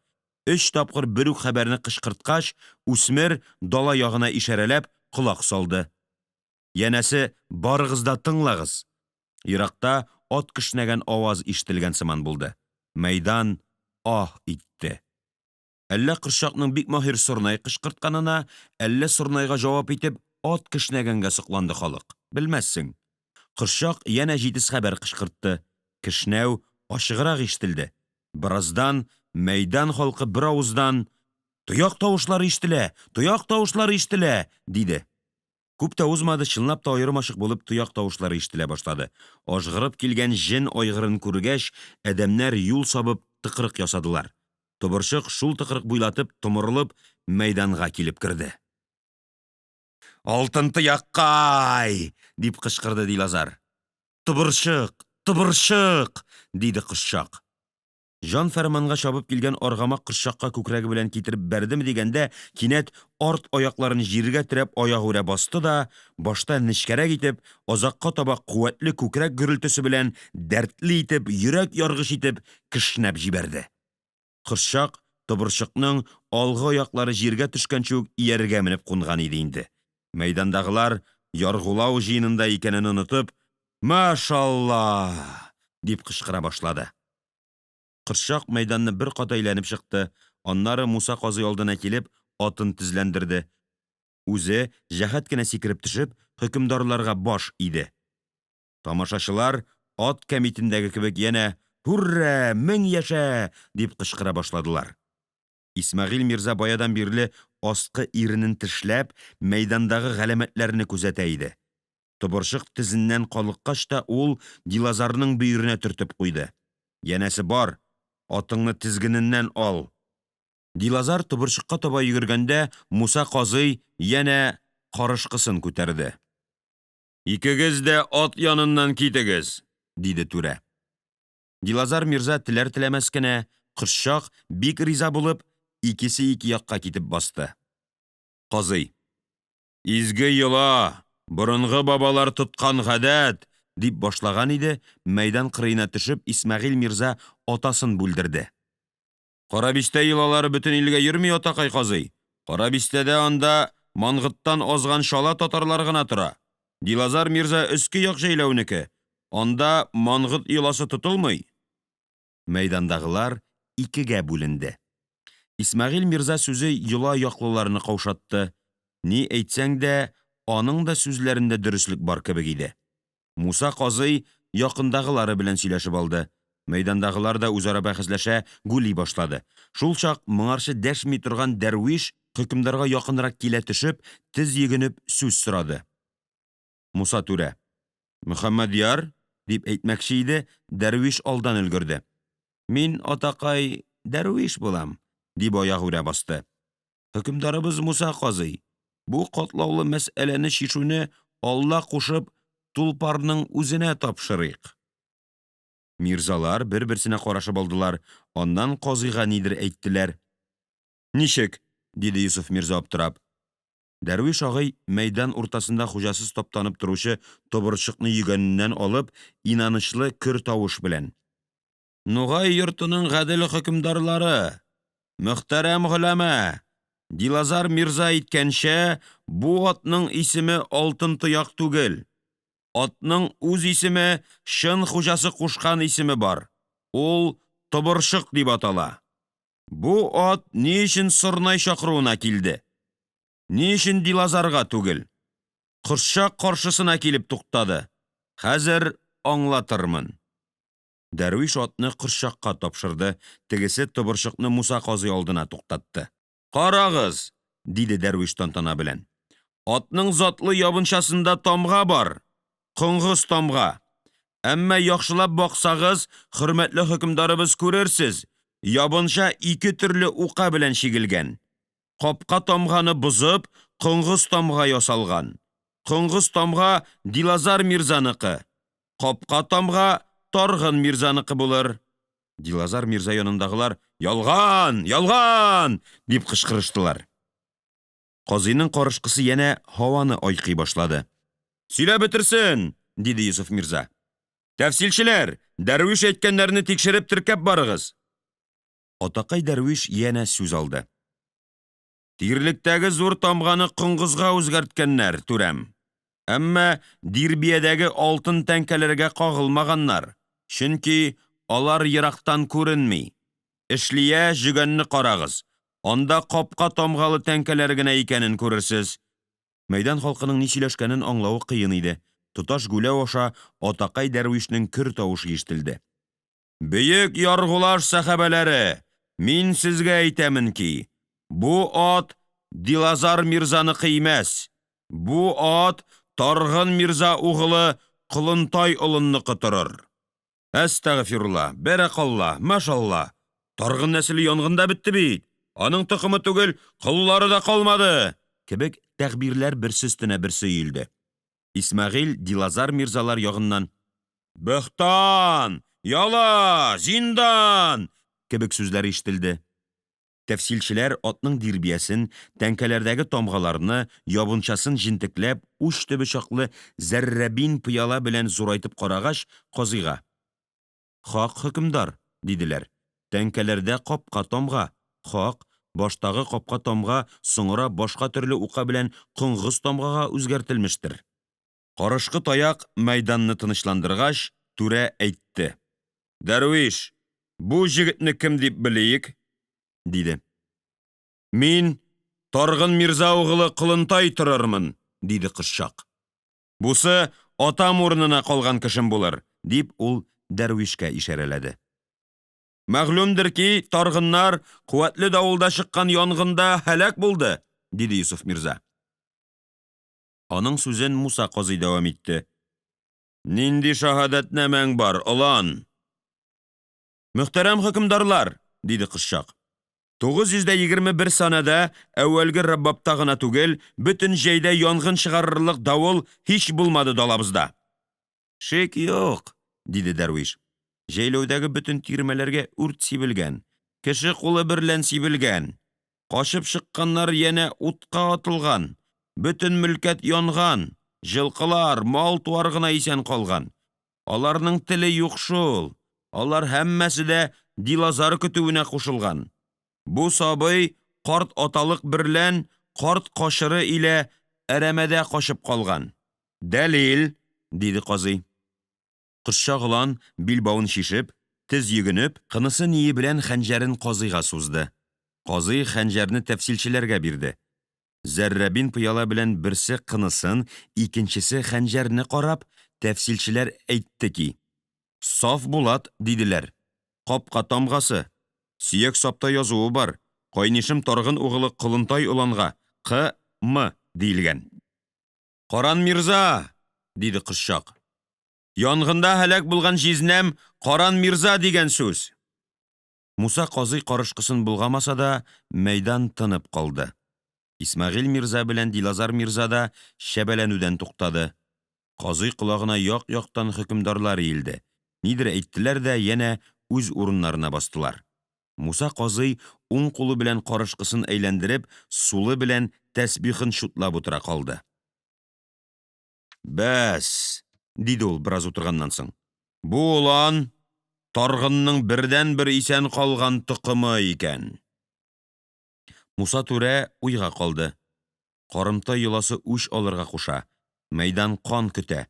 Өч тапкыр бер үк хәбәрне кычкырткач, үсмер, дала ягына ишарәләп, колак салды. Янәсе, барыгыз да тыңлагыз! Еракта ат кешнәгән аваз ишетелгән сыман булды. Мәйдан аһ итте. Әллә Кошчакның бик маһир сорнай кычкыртканына, әллә сорнайга җавап итеп ат кешнәгәнгә сокланды халык, белмәссең. Кошчак янә җитез хәбәр кычкыртты. Кешнәү ачыграк ишетелде. Бераздан мәйдан халкы беравыздан Тояк тавышлары ишетелә! Тояк тавышлары ишетелә! диде. Күп тә узмады, чынлап та аерым-ачык булып тояк тавышлары ишетелә башлады. Ажгырып килгән җен айгырын күргәч, адәмнәр юл сабып тыкрык ясадылар. Тобырчык шул тыкрык буйлатып, томырылып, мәйданга килеп керде. Алтын тояккай! дип кычкырды Дилазар. Тобырчык! Тобырчык! диде Кошчак. Җан фәрманга чабып килгән аргамак Кошчакка күкрәге белән китереп бәрдеме дигәндә, кинәт арт аякларын җиргә терәп аягүрә басты да, башта нечкәрәк итеп, азакка таба куәтле күкрәк гөрелтесе белән дәртле итеп, йөрәк яргыч итеп кешнәп җибәрде. Кошчак Тобырчыкның алгы аяклары җиргә төшкәнче үк ияргә менеп кунган иде инде. Мәйдандагылар яргулау җыенында икәнен онытып, Машалла! дип кычкыра башлады. Кошчак мәйданны бер кат әйләнеп чыкты, аннары Муса казый алдына килеп, атын тезләндерде. Үзе, җәһәт кенә сикереп төшеп, хөкемдарларга баш иде. Тамашачылар ат кәмитендәге кебек янә Һуррә, мең яшә! Дип кычкыра башладылар. Исмәгыйль мирза баядан бирле аскы иренен тешләп, мәйдандагы галәмәтләрне күзәтә иде. Тобырчык тезеннән калыккач та, ул Дилазарның бөеренә төртеп куйды янәсе, бар, атыңны тезгененнән ал! Дилазар тобырчыкка таба йөгергәндә, Муса казый янә карышкысын күтәрде. Икегез дә ат яныннан китегез! диде түрә. Дилазар мирза теләртеләмәс кенә, кошчак бик риза булып, икесе ике якка китеп басты. Казый Изге йола, борынгы бабалар тоткан гадәт, дип башлаган иде, мәйдан кырыена төшеп, Исмәгыйль мирза атасын бүлдерде. Карабистә йолалары бөтен илгә йөрми, атакай казый. Карабистәдә анда Мангыттан азган чала татарлар гына тора. Дилазар мирза өске як җәйләүнеке. Анда мангыт йоласы тотылмый. Мәйдандагылар икегә бүленде. Исмәгыйль мирза сүзе йола яклыларны каушатты. Ни әйтсәң дә, аның да сүзләрендә дөреслек бар кебек иде. Муса казый якындагылары белән сөйләшеп алды. Мәйдандагылар да үзара бәхәсләшә, гүли башлады. Шулчак моңарчы дәшми торган дәрвиш хөкемдарга якынрак килә төшеп, тез йөгенеп сүз сорады. Муса түрә Мөхәммәдьяр, дип әйтмәкче иде, дәрвиш алдан өлгерде. Мин, атакай, дәрвиш булам, дип аягүрә басты. Хөкемдарыбыз Муса казый, бу катлаулы мәсьәләне чишүне, Алла кушып, тулпарның үзенә тапшырыйк. Мирзалар берберсенә карашып алдылар, аннан казыйга нидер әйттеләр. Ничек? диде Йосыф мирза аптырап. Дәрвиш агай мәйдан уртасында хуҗасыз таптанып торучы тобырчыкны йөгәненнән алып, инанычлы көр тавыш белән Нугай йортының гадел хөкемдарлары! Мөхтәрәм голәмә! Дилазар мирза әйткәнчә, бу атның исеме Алтын Тояк түгел. Атның үз исеме, чын хуҗасы кушкан исеме бар. Ул Тобырчык дип атала. Бу ат ни өчен сорнай чакыруына килде? Ни өчен Дилазарга түгел? Кошчак каршысына килеп туктады. Хәзер аңлатырмын. Дәрвиш атны кошчакка тапшырды, тегесе тобырчыкны Муса казый алдына туктатты. Карагыз, диде дәрвиш тантана белән. Атның затлы ябынчасында тамга бар, коңгыз тамга. Әмма яхшылап баксагыз, хөрмәтле хөкемдарыбыз күрерсез, ябынча ике төрле ука белән чигелгән. Капка тамганы бозып, коңгыз тамга ясалган. Коңгыз тамга Дилазар мирзаныкы, капка тамга Таргын мирзаныкы булыр. Дилазар мирза янындагылар Ялган! Ялган! дип кычкырыштылар. Казыйның карышкысы янә һаваны айкый башлады. Сөйләп бетерсен! диде Йосыф мирза. Тәфсилчеләр, дәрвиш әйткәннәрне тикшереп теркәп барыгыз. Атакай дәрвиш янә сүз алды. Тирлектәге зур тамганы коңгызга үзгәрткәннәр, түрәм. Әмма дирбиядәге алтын тәңкәләргә кагылмаганнар, чөнки алар ерактан күренми. Эшлия, җөгәнне карагыз, анда капка тамгалы тәңкәләр генә икәнен күрерсез. Мәйдан халкының ни сөйләшкәнен аңлавы кыен иде. Тоташ гүләү аша атакай дәрвишнең көр тавышы ишетелде. Бөек яргулаш сәхабәләре, мин сезгә әйтәмен ки, бу ат Дилазар мирзаныкы имәс, бу ат Таргын мирза угылы Колынтай олынныкы торыр. Әстәгъфирулла, бәрәкалла, машалла! Таргын нәселе янгында бетте бит! Аның токымы түгел, коллары да калмады! Кебек тәгъбирләр берсе өстенә берсе өелде. Исмәгыйль Дилазар мирзалар ягыннан Бөхтан! Яла! Зиндан! Кебек сүзләр ишетелде. Тәфсилчеләр атның дирбиясен, тәңкәләрдәге тамгаларны, ябынчасын җентекләп, уч төбе чаклы зәррәбин пыяла белән зурайтып карагач, казыйга Хак, хөкемдар, диделәр, тәңкәләрдә капка тамга, хак, баштагы капка тамга соңра башка төрле ука белән коңгыз тамгага үзгәртелмештер. Карышкы таяк мәйданны тынычландыргач, түрә әйтте Дәрвиш, бу җегетне кем дип белиек? Диде. Мин Таргын мирза угылы Колынтай торырмын, диде кошчак. Бусы атам урынына калган кешем булыр, дип, ул дәрвишкә ишарәләде. Мәгълүмдер ки, таргыннар куәтле давылда чыккан янгында һәлак булды, диде Йосыф мирза. Аның сүзен Муса казый дәвам итте Нинди шаһәдәтнамәң бар, олан? Мөхтәрәм хөкемдарлар, диде Кошчак, 921 санәдә әүвәлге раббапта гына түгел, бөтен җәйдә янгын чыгарырлык давыл һич булмады далабызда. Шик юк, диде дәрвиш, җәйләүдәге бөтен тирмәләргә үрт сибелгән, кеше кулы берлән сибелгән, качып чыкканнар янә утка атылган, бөтен мөлкәт янган, җылкылар, малтуар гына исән калган. Аларның теле юк шул, алар һәммәсе дә Дилазар көтүенә кушылган. Бу сабый карт аталык берлән карт качыры илә әрәмәдә качып калган. Дәлил! диде казый. Кошчак олан, билбавын чишеп, тез йөгенеп, кынысы-ние белән хәнҗәрен казыйга сузды. Казый хәнҗәрне тәфсилчеләргә бирде. Зәррәбин пыяла белән берсе кынысын, икенчесе хәнҗәрне карап, тәфсилчеләр әйтте ки, Саф булат, диделәр, капка тамгасы, сөяк сапта язуы бар, кайнишем Таргын угылы Колынтай оланга, Кы Мы диелгән. Каран мирза, диде Кошчак, янгында һәлак булган җизнәм Каран мирза дигән сүз. Муса казый карышкысын болгамаса да, мәйдан тынып калды. Исмәгыйль мирза белән Дилазар мирза да чәбәләнүдән туктады. Казый колагына як-яктан хөкемдарлар иелде, нидер әйттеләр дә янә үз урыннарына бастылар. Муса казый уң кулы белән карышкысын әйләндереп, сулы белән тәсбихен чутлап утыра калды. Бәс, диде ул бераз утырганнан соң, бу олан Таргынның бердәнбер исән калган токымы икән. Муса түрә уйга калды. Карымта йоласы үч алырга куша, мәйдан кан көтә,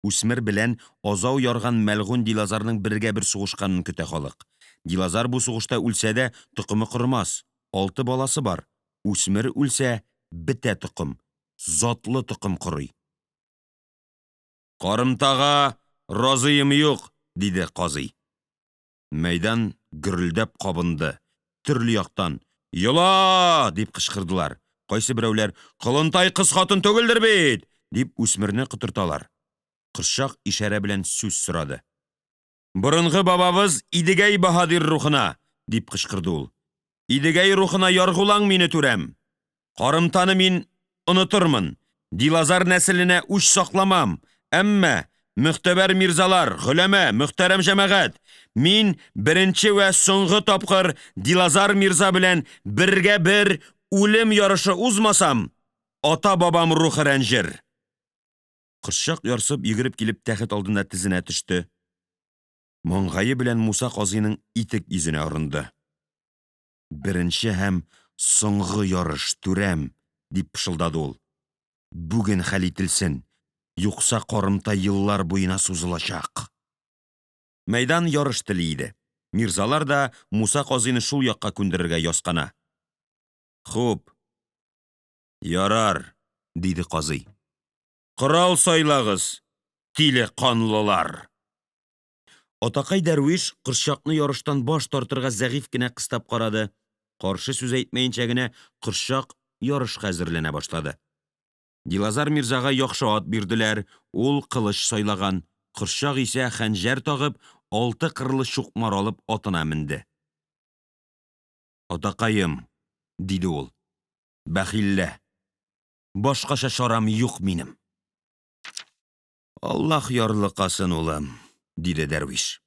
үсмер белән азау ярган мәлгунь Дилазарның бергә-бер сугышканын көтә халык. Дилазар бу сугышта үлсә дә, токымы корымас, алты баласы бар. Үсмер үлсә, бетә токым, затлы токым корый. Карымтага разыем юк, диде казый. Мәйдан гөрелдәп кабынды. Төрле яктан Йола! дип кычкырдылар. Кайсыберәүләр Колынтай кыз хатын түгелдер бит! дип үсмерне котырталар. Кошчак ишарә белән сүз сорады. Борынгы бабабыз Идегәй баһадир рухына! дип кычкырды ул. Идегәй рухына яргулаң мине, түрәм! Карымтаны мин онытырмын, Дилазар нәселенә үч сакламам, әмма, мөхтәбәр мирзалар, голәмә, мөхтәрәм җәмәгать, мин беренче вә соңгы тапкыр Дилазар мирза белән бергә-бер үлем ярышы узмасам, ата-бабам рухы рәнҗер. Кошчак ярсып йөгереп килеп тәхет алдында тезенә төште. Маңгае белән Муса казыйның итек йөзенә орынды. Беренче һәм соңгы ярыш, түрәм, дип пышылдады ул. Бүген хәл ителсен, юкса карымта еллар буена сузылачак. Мәйдан ярыш тели иде. Мирзалар да Муса казыйны шул якка күндерергә яскана. Хуп, ярар, диде казый. Корал сайлагыз, тиле канлылар! Атакай дәрвиш Кошчакны ярыштан баш тартырга зәгыйфь кенә кыстап карады. Каршы сүз әйтмәенчә генә Кошчак ярышка әзерләнә башлады. Дилазар мирзага яхшы ат бирделәр, ул кылыч сайлаган, Кошчак исә хәнҗәр тагып, алты кырлы чукмар алып атына менде. Атакаем, диде ул, бәхиллә, башкача чарам юк минем. Аллаһ ярлыкасын, улым, диде дәрвиш.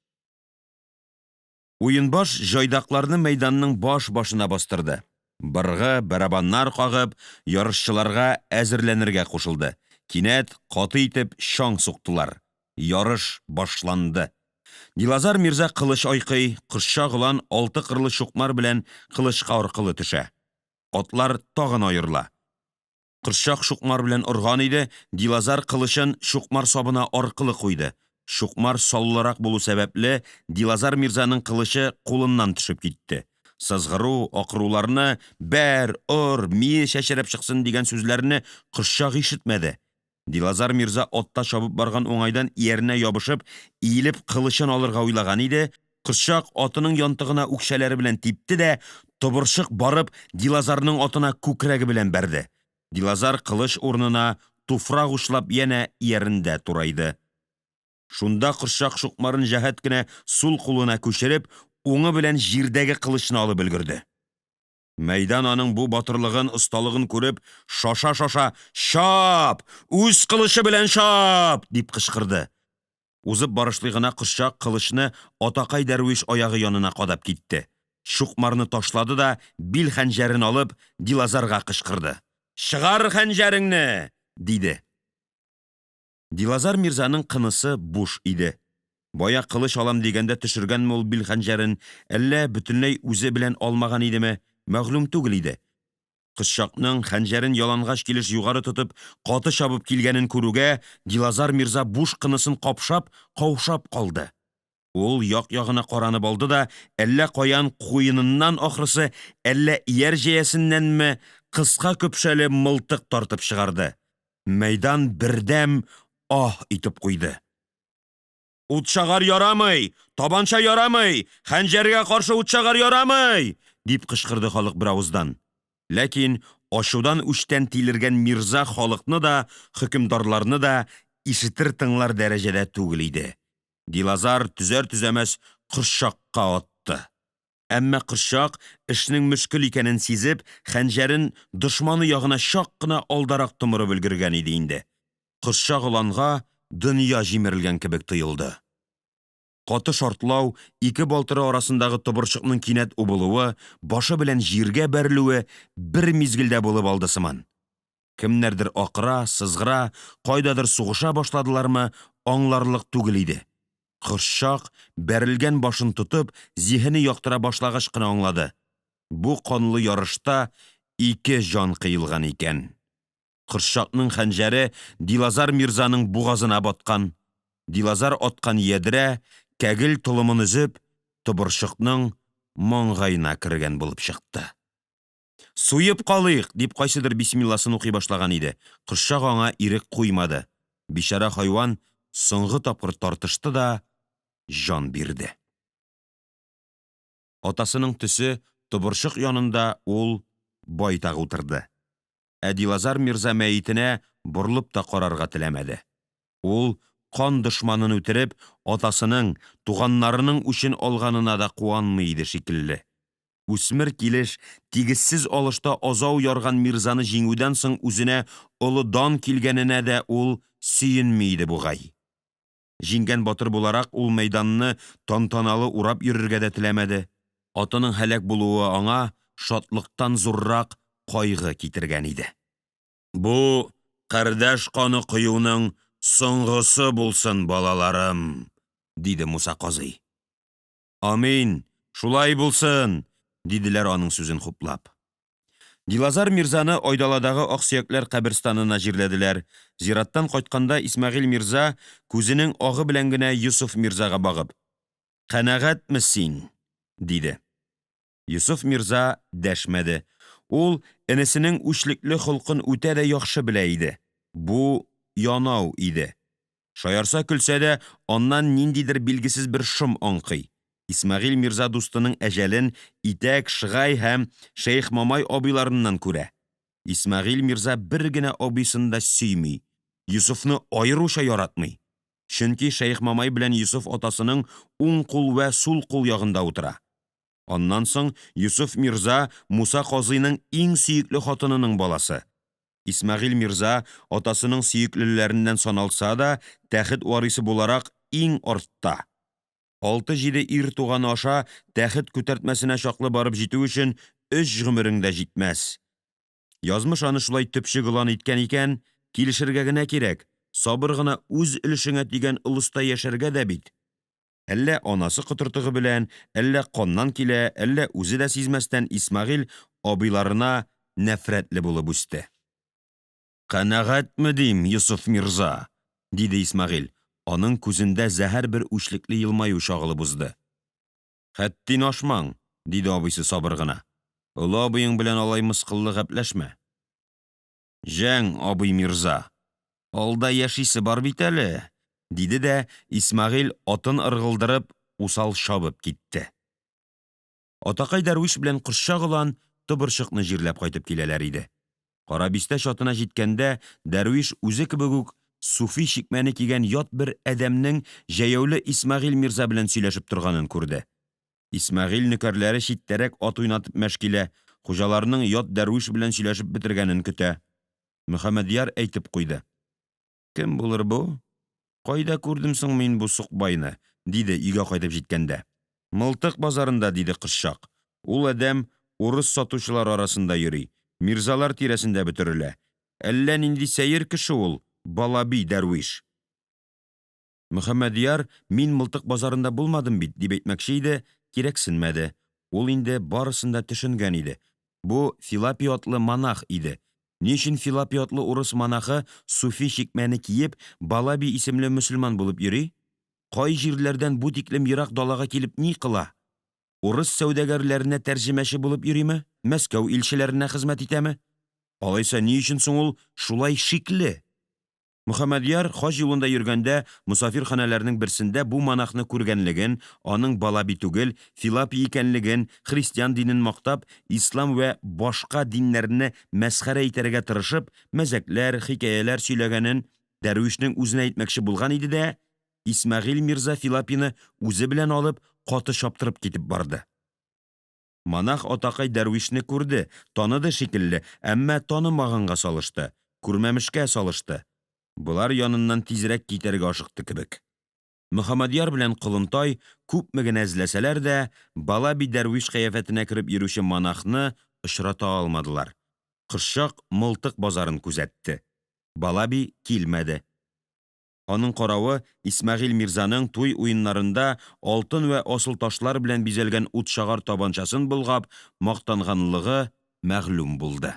Уенбаш җайдакларны мәйданның баш башына бастырды. Быргы, барабаннар кагып, ярышчыларга әзерләнергә кушылды. Кинәт каты итеп чаң суктылар. Ярыш башланды. Дилазар мирза кылыч айкый, Кошчак олан алты кырлы чукмар белән кылычка аркылы төшә. Атлар тагын аерыла. Кошчак чукмар белән орган иде, Дилазар кылычын чукмар сабына аркылы куйды. Чукмар саллырак булу сәбәпле, Дилазар мирзаның кылычы кулыннан төшеп китте. Сызгыру, акыруларны, бәр, ор, мие чәчрәп чыксын дигән сүзләрне Кошчак ишетмәде. Дилазар мирза атта чабып барган уңайдан ияренә ябышып, иелеп кылычын алырга уйлаган иде, Кошчак атының янтыгына үкчәләре белән типте дә, тобырчык барып, Дилазарның атына күкрәге белән бәрде. Дилазар кылыч урынына туфрак учлап янә иярендә турайды. Шунда Кошчак чукмарын җәһәт кенә сул кулына күчереп, уңы белән җирдәге кылычны алып өлгерде. Мәйдан аның бу батырлыгын, осталыгын күреп, шаша-шаша «Чап! Үз кылычы белән чап!» дип кычкырды. Узып барышлый гына Кошчак кылычны атакай дәрвиш аягы янына кадап китте. Чукмарны ташлады да бил хәнҗәрен алып Дилазарга кычкырды. «Чыгар хәнҗәреңне!» диде. Дилазар мирзаның кынысы буш иде. Бая кылыч алам дигәндә төшергәнме ул бил хәнҗәрен, әллә бөтенләй үзе белән алмаган идеме, мәгълүм түгел иде. Кошчакның хәнҗәрен ялангач килеш югары тотып, каты чабып килгәнен күрүгә, Дилазар мирза буш кынысын капшап, каушап калды. Ул як-ягына каранып алды да, әллә каян куеныннан ахрысы, әллә ияр җәясеннәнме, кыска көпшәле мылтык тартып чыгарды. Мәйдан бердәм аһ итеп куйды. Утчагар ярамый! Табанча ярамый! Хәнҗәргә каршы утчагар ярамый! дип кычкырды халык беравыздан. Ләкин ачудан үчтән тилергән мирза халыкны да, хөкемдарларны да ишетер-тыңлар дәрәҗәдә түгел иде. Дилазар төзәр-төзәмәс Кошчакка атты. Әмма Кошчак, эшнең мөшкел икәнен сизеп, хәнҗәрен дошманы ягына чак кына алдарак томырып өлгергән иде инде. Кошчак оланга дөнья җимерелгән кебек тоелды. Каты шартлау, ике балтыры арасындагы тобырчыкның кинәт убылуы, башы белән җиргә бәрелүе бер мизгелдә булып алды сыман. Кемнәрдер акыра, сызгыра, кайдадыр сугыша башладылармы, аңларлык түгел иде. Кошчак, бәрелгән башын тотып, зиһене яктыра башлагач кына аңлады. Бу канлы ярышта ике җан кыелган икән. Кошчакның хәнҗәре Дилазар мирзаның бугазына баткан. Дилазар аткан ядрә, кәгел толымын өзеп, тобырчыкның маңгаена кергән булып чыкты. Суеп калыйк, дип кайсыдыр бисмилласын укый башлаган иде. Кошчак аңа ирек куймады. Бичара хайван соңгы тапкыр тартышты да җан бирде. Атасының төсе тобырчык янында ул байтак утырды. Ә Дилазар мирза мәетенә борылып та карарга теләмәде. Ул кан дошманын үтереп, атасының, туганнарының үчен алганына да куанмый иде шикелле. Үсмер килеш тигезсез алышта азау ярган мирзаны җиңүдән соң үзенә олы дан килгәненә дә ул сөенми иде бугай. Җиңгән батыр буларак ул мәйданны тантаналы урап йөрергә дә теләмәде. Атының һәлак булуы аңа шатлыктан зуррак кайгы китергән иде. Бу кардәш каны коюның соңгысы булсын, балаларым, диде Муса казый. Амин, шулай булсын, диделәр аның сүзен хуплап. Дилазар мирзаны Айдаладагы аксөякләр каберстанына җирләделәр. Зираттан кайтканда Исмәгыйль мирза күзенең агы белән генә Йосыф мирзага багып: "Канәгатьме син?" диде. Йосыф мирза дәшмәде. Ул энесенең үчлекле холкын үтә дә яхшы белә иде. Бу янау иде. Шаярса көлсә дә, аннан ниндидер билгесез бер шом аңкый. Исмәгыйль мирза дустының әҗәлен Итәк, Шыгай һәм Шәех Мамай абыйларыннан күрә. Исмәгыйль мирза бер генә абыйсын да сөйми, Йосыфны аеруча яратмый. Чөнки Шәех Мамай белән Йосыф атасының уң кул вә сул кул ягында утыра. Аннан соң Йосыф мирза Муса казыйның иң сөекле хатынының баласы. Исмәгыйль мирза атасының сөеклеләреннән саналса да, тәхет варисы буларак иң артта. Алты-җиде ир туганы аша тәхет күтәртмәсенә чаклы барып җитү өчен өч гомерең дә җитмәс. Язмыш аны шулай төпчек олан иткән икән, килешергә генә кирәк, сабыр гына үз өлешеңә тигән олыста яшәргә дә бит. Әллә анасы котыртыгы белән, әллә каннан килә, әллә үзе дә сизмәстән Исмәгыйль абыйларына нәфрәтле булып үсте. Канәгатьме дим, Йосыф мирза? диде Исмәгыйль. Аның күзендә зәһәр бер үчлекле елмаю чагылып узды. Хәттин ашмаң, диде абыйсы сабыр гына. Олы абыең белән алай мыскыллы гәпләшмә. Җәң, абый мирза. Алда яшисе бар бит әле, диде дә Исмәгыйль, атын ыргылдырып, усал чабып китте. Атакай дәрвиш белән Кошчак олан тобырчыкны җирләп кайтып киләләр иде. Карабистә чатына җиткәндә, дәрвиш үзе кебек үк суфи чикмәне кигән ят бер адәмнең җәяүле Исмәгыйль мирза белән сөйләшеп торганын күрде. Исмәгыйль нөкәрләре читтәрәк ат уйнатып мәш килә, хуҗаларының ят дәрвиш белән сөйләшеп бетергәнен көтә. Мөхәммәдьяр әйтеп куйды. Кем булыр бу? Кайда күрдем соң мин бу сукбайны? диде өйгә кайтып җиткәндә. Мылтык базарында, диде Кошчак. Ул адәм урыс сатучылар арасында йөри, мирзалар тирәсендә бөтерелә. Әллә нинди сәер кеше ул балаби дәрвиш. Мөхәммәдьяр, мин мылтык базарында булмадым бит, дип әйтмәкче иде, кирәксенмәде, ул инде барысын да төшенгән иде. Бу Филапий атлы монах иде. Ни өчен Филапий атлы урыс монахы суфи чикмәне киеп, Балаби исемле мөселман булып йөри? Кай җирләрдән бу тиклем ерак далага килеп ни кыла? Урыс сәүдәгәрләренә тәрҗемәче булып йөриме? Мәскәү илчеләренә хезмәт итәме? Алайса ни өчен соң ул шулай шикле? Мөхәммәдьяр хаҗ юлында йөргәндә мосафирханәләрнең берсендә бу монахны күргәнлеген, аның Балаби түгел, Филапий икәнлеген, христиан динен мактап, ислам вә башка диннәрне мәсхәрә итәргә тырышып, мәзәкләр, хикәяләр сөйләгәнен дәрвишнең үзенә әйтмәкче булган иде дә, Исмәгыйль мирза Филапины үзе белән алып, каты чаптырып китеп барды. Монах атакай дәрвишне күрде, таныды шикелле, әмма танымаганга салышты, күрмәмешкә салышты. Болар яныннан тизрәк китәргә ашыкты кебек. Мөхәммәдьяр белән Колынтай күпме генә эзләсәләр дә, Балаби дәрвиш кыяфәтенә кереп йөрүче монахны очрата алмадылар. Кошчак мылтык базарын күзәтте. Балаби килмәде. Аның каравы, Исмәгыйль мирзаның туй уеннарында алтын вә асыл ташлар белән бизәлгән утчагар табанчасын болгап, мактанганлыгы мәгълүм булды.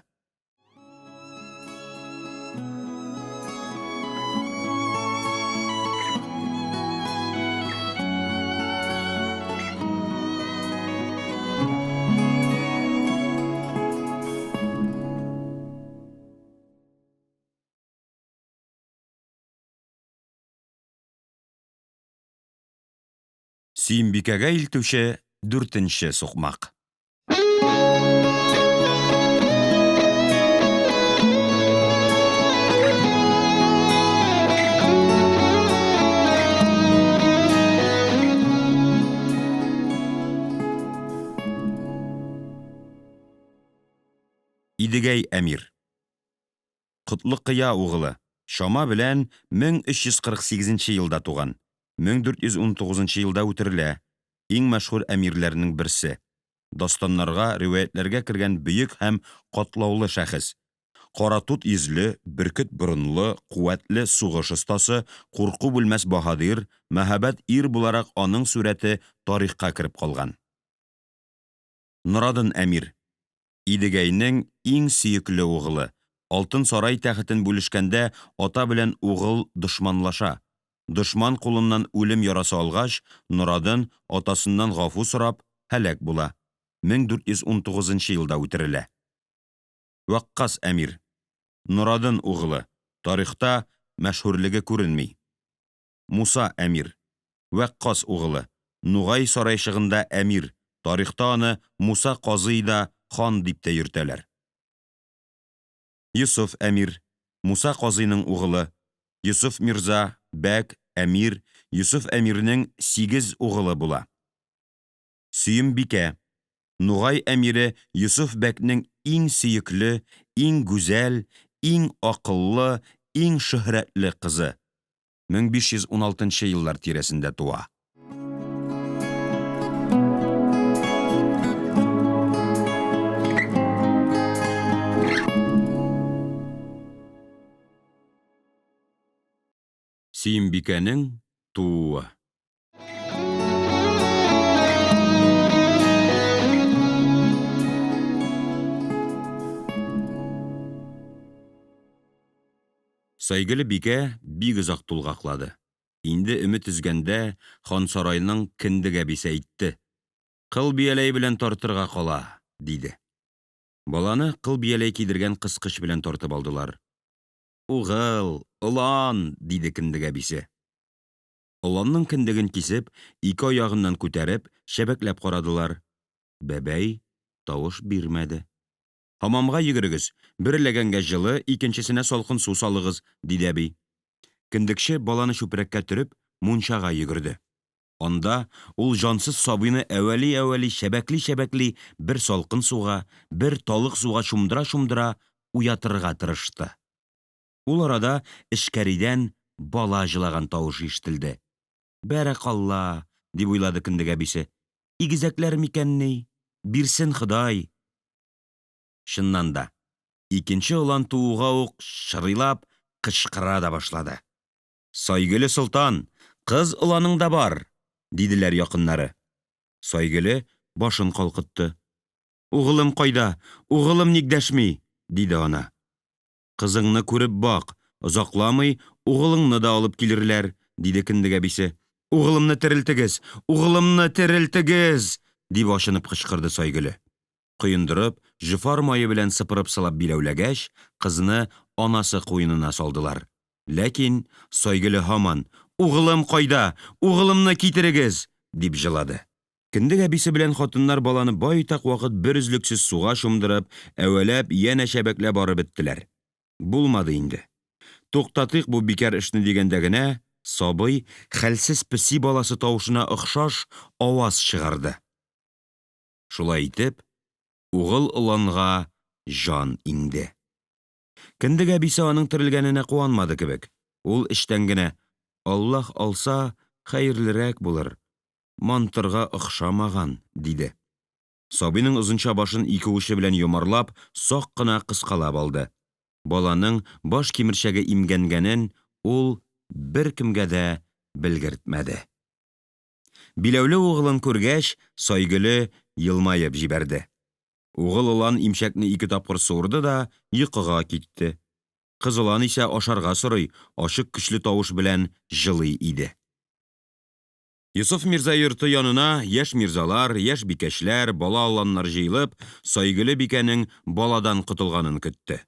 Сөембикәгә илтүче дүртенче сукмак. Идегәй әмир. Котлыкыя угылы, чама белән 1348 нче елда туган, 1419 нчы елда үтерелә, иң мәшһүр әмирләрнең берсе. Дастаннарга, риваятьләргә кергән бөек һәм катлаулы шәхес. Каратут йөзле, бөркет борынлы, куәтле сугыш остасы, курку белмәс баһадир, мәһабәт ир буларак аның сурәте тарихка кереп калган. Норадын әмир. Идегәйнең иң сөекле угылы. Алтын сарай тәхетен бүлешкәндә ата белән угыл дошманлаша. Дошман кулыннан үлем ярасы алгач, Норадын, атасыннан гафу сорап, һәлак була. 1419 елда үтерелә. Ваккас әмир. Норадын угылы. Тарихта мәшһүрлеге күренми. Муса әмир. Вәккас угылы. Нугай сарайчыгында әмир, тарихта аны Муса казый да, хан дип тә йөртәләр. Йосыф әмир. Муса казыйның угылы. Йосыф мирза, бәк, әмир, Йосыф әмирнең сигез угылы була. Сөембикә. Нугай әмире Йосыф бәкнең иң сөекле, иң гүзәл, иң акыллы, иң шөһрәтле кызы. 1516 еллар тирәсендә туа. Сөембикәнең тууы. Сайгөл бикә бик озак тулгаклады. Инде өмет өзгәндә, хан сараеның кендек әбисе әйтте Кыл бияләй белән тартырга кала, диде. Баланы кыл бияләй кидергән кыскыч белән тартып алдылар. Угыл, олан! диде кендек әбисе. Оланның кендеген кисеп, ике аягыннан күтәреп, чәбәкләп карадылар. Бәбәй тавыш бирмәде. Һамамга йөгерегез, бер ләгәнгә җылы, икенчесенә салкын су салыгыз, диде әби. Кендекче, баланы чүпрәккә төреп, мунчага йөгерде. Анда ул җансыз сабыйны әвәлиәвәли, чәбәкли-чәбәкли бер салкын суга, бер талык суга чумдырачумдыра уятырга тырышты. Ул арада эчкәридән бала җылаган тавыш ишетелде. Бәрәкалла, дип уйлады кендек әбисе, игезәкләр микәнни? Бирсен Ходай! Чыннан да, икенче олан тууга ук чырыйлап кычкыра да башлады. Сайгөле солтан, кыз оланың да бар, диделәр якыннары. Сайгөле башын калкытты. Угылым кайда, угылым ник дәшми? диде ана. Кызыңны күреп бак, озакламый угылыңны да алып килерләр, диде кендек әбисе. Угылымны терелтегез, угылымны терелтегез! дип ачынып кычкырды Сайгөле. Коендырып, җөфар мае белән сыпырыпсылап биләүләгәч, кызны анасы куенына салдылар. Ләкин Сайгөле һаман Угылым кайда? Угылымны китерегез! дип җылады. Кендек әбисе белән хатыннар баланы байтак вакыт берөзлексез суга чумдырып, әвәләп, янә чәбәкләп арып беттеләр. Булмады инде. Туктатыйк бу бикәр эшне дигәндә генә, сабый хәлсез песи баласы тавышына охшаш аваз чыгарды. Шулай итеп, угыл оланга җан иңде. Кендек әбисе аның терелгәненә куанмады кебек. Ул эчтән генә Аллаһ алса, хәерлерәк булыр, мантырга охшамаган, диде. Сабыйның озынча башын ике учы белән йомарлап, сак кына кыскалап алды. Баланың баш кимерчәге имгәнгәнен ул беркемгә дә белгертмәде. Биләүле угылын күргәч, Сайгөле елмаеп җибәрде. Угыл олан имчәкне ике тапкыр суырды да йокыга китте. Кыз олан исә ашарга сорый, ачык көчле тавыш белән җылый иде. Йосыф мирза йорты янына яшь мирзалар, яшь бикәчләр, бала оланнар җыелып, Сайгөле бикәнең баладан котылганын көтте.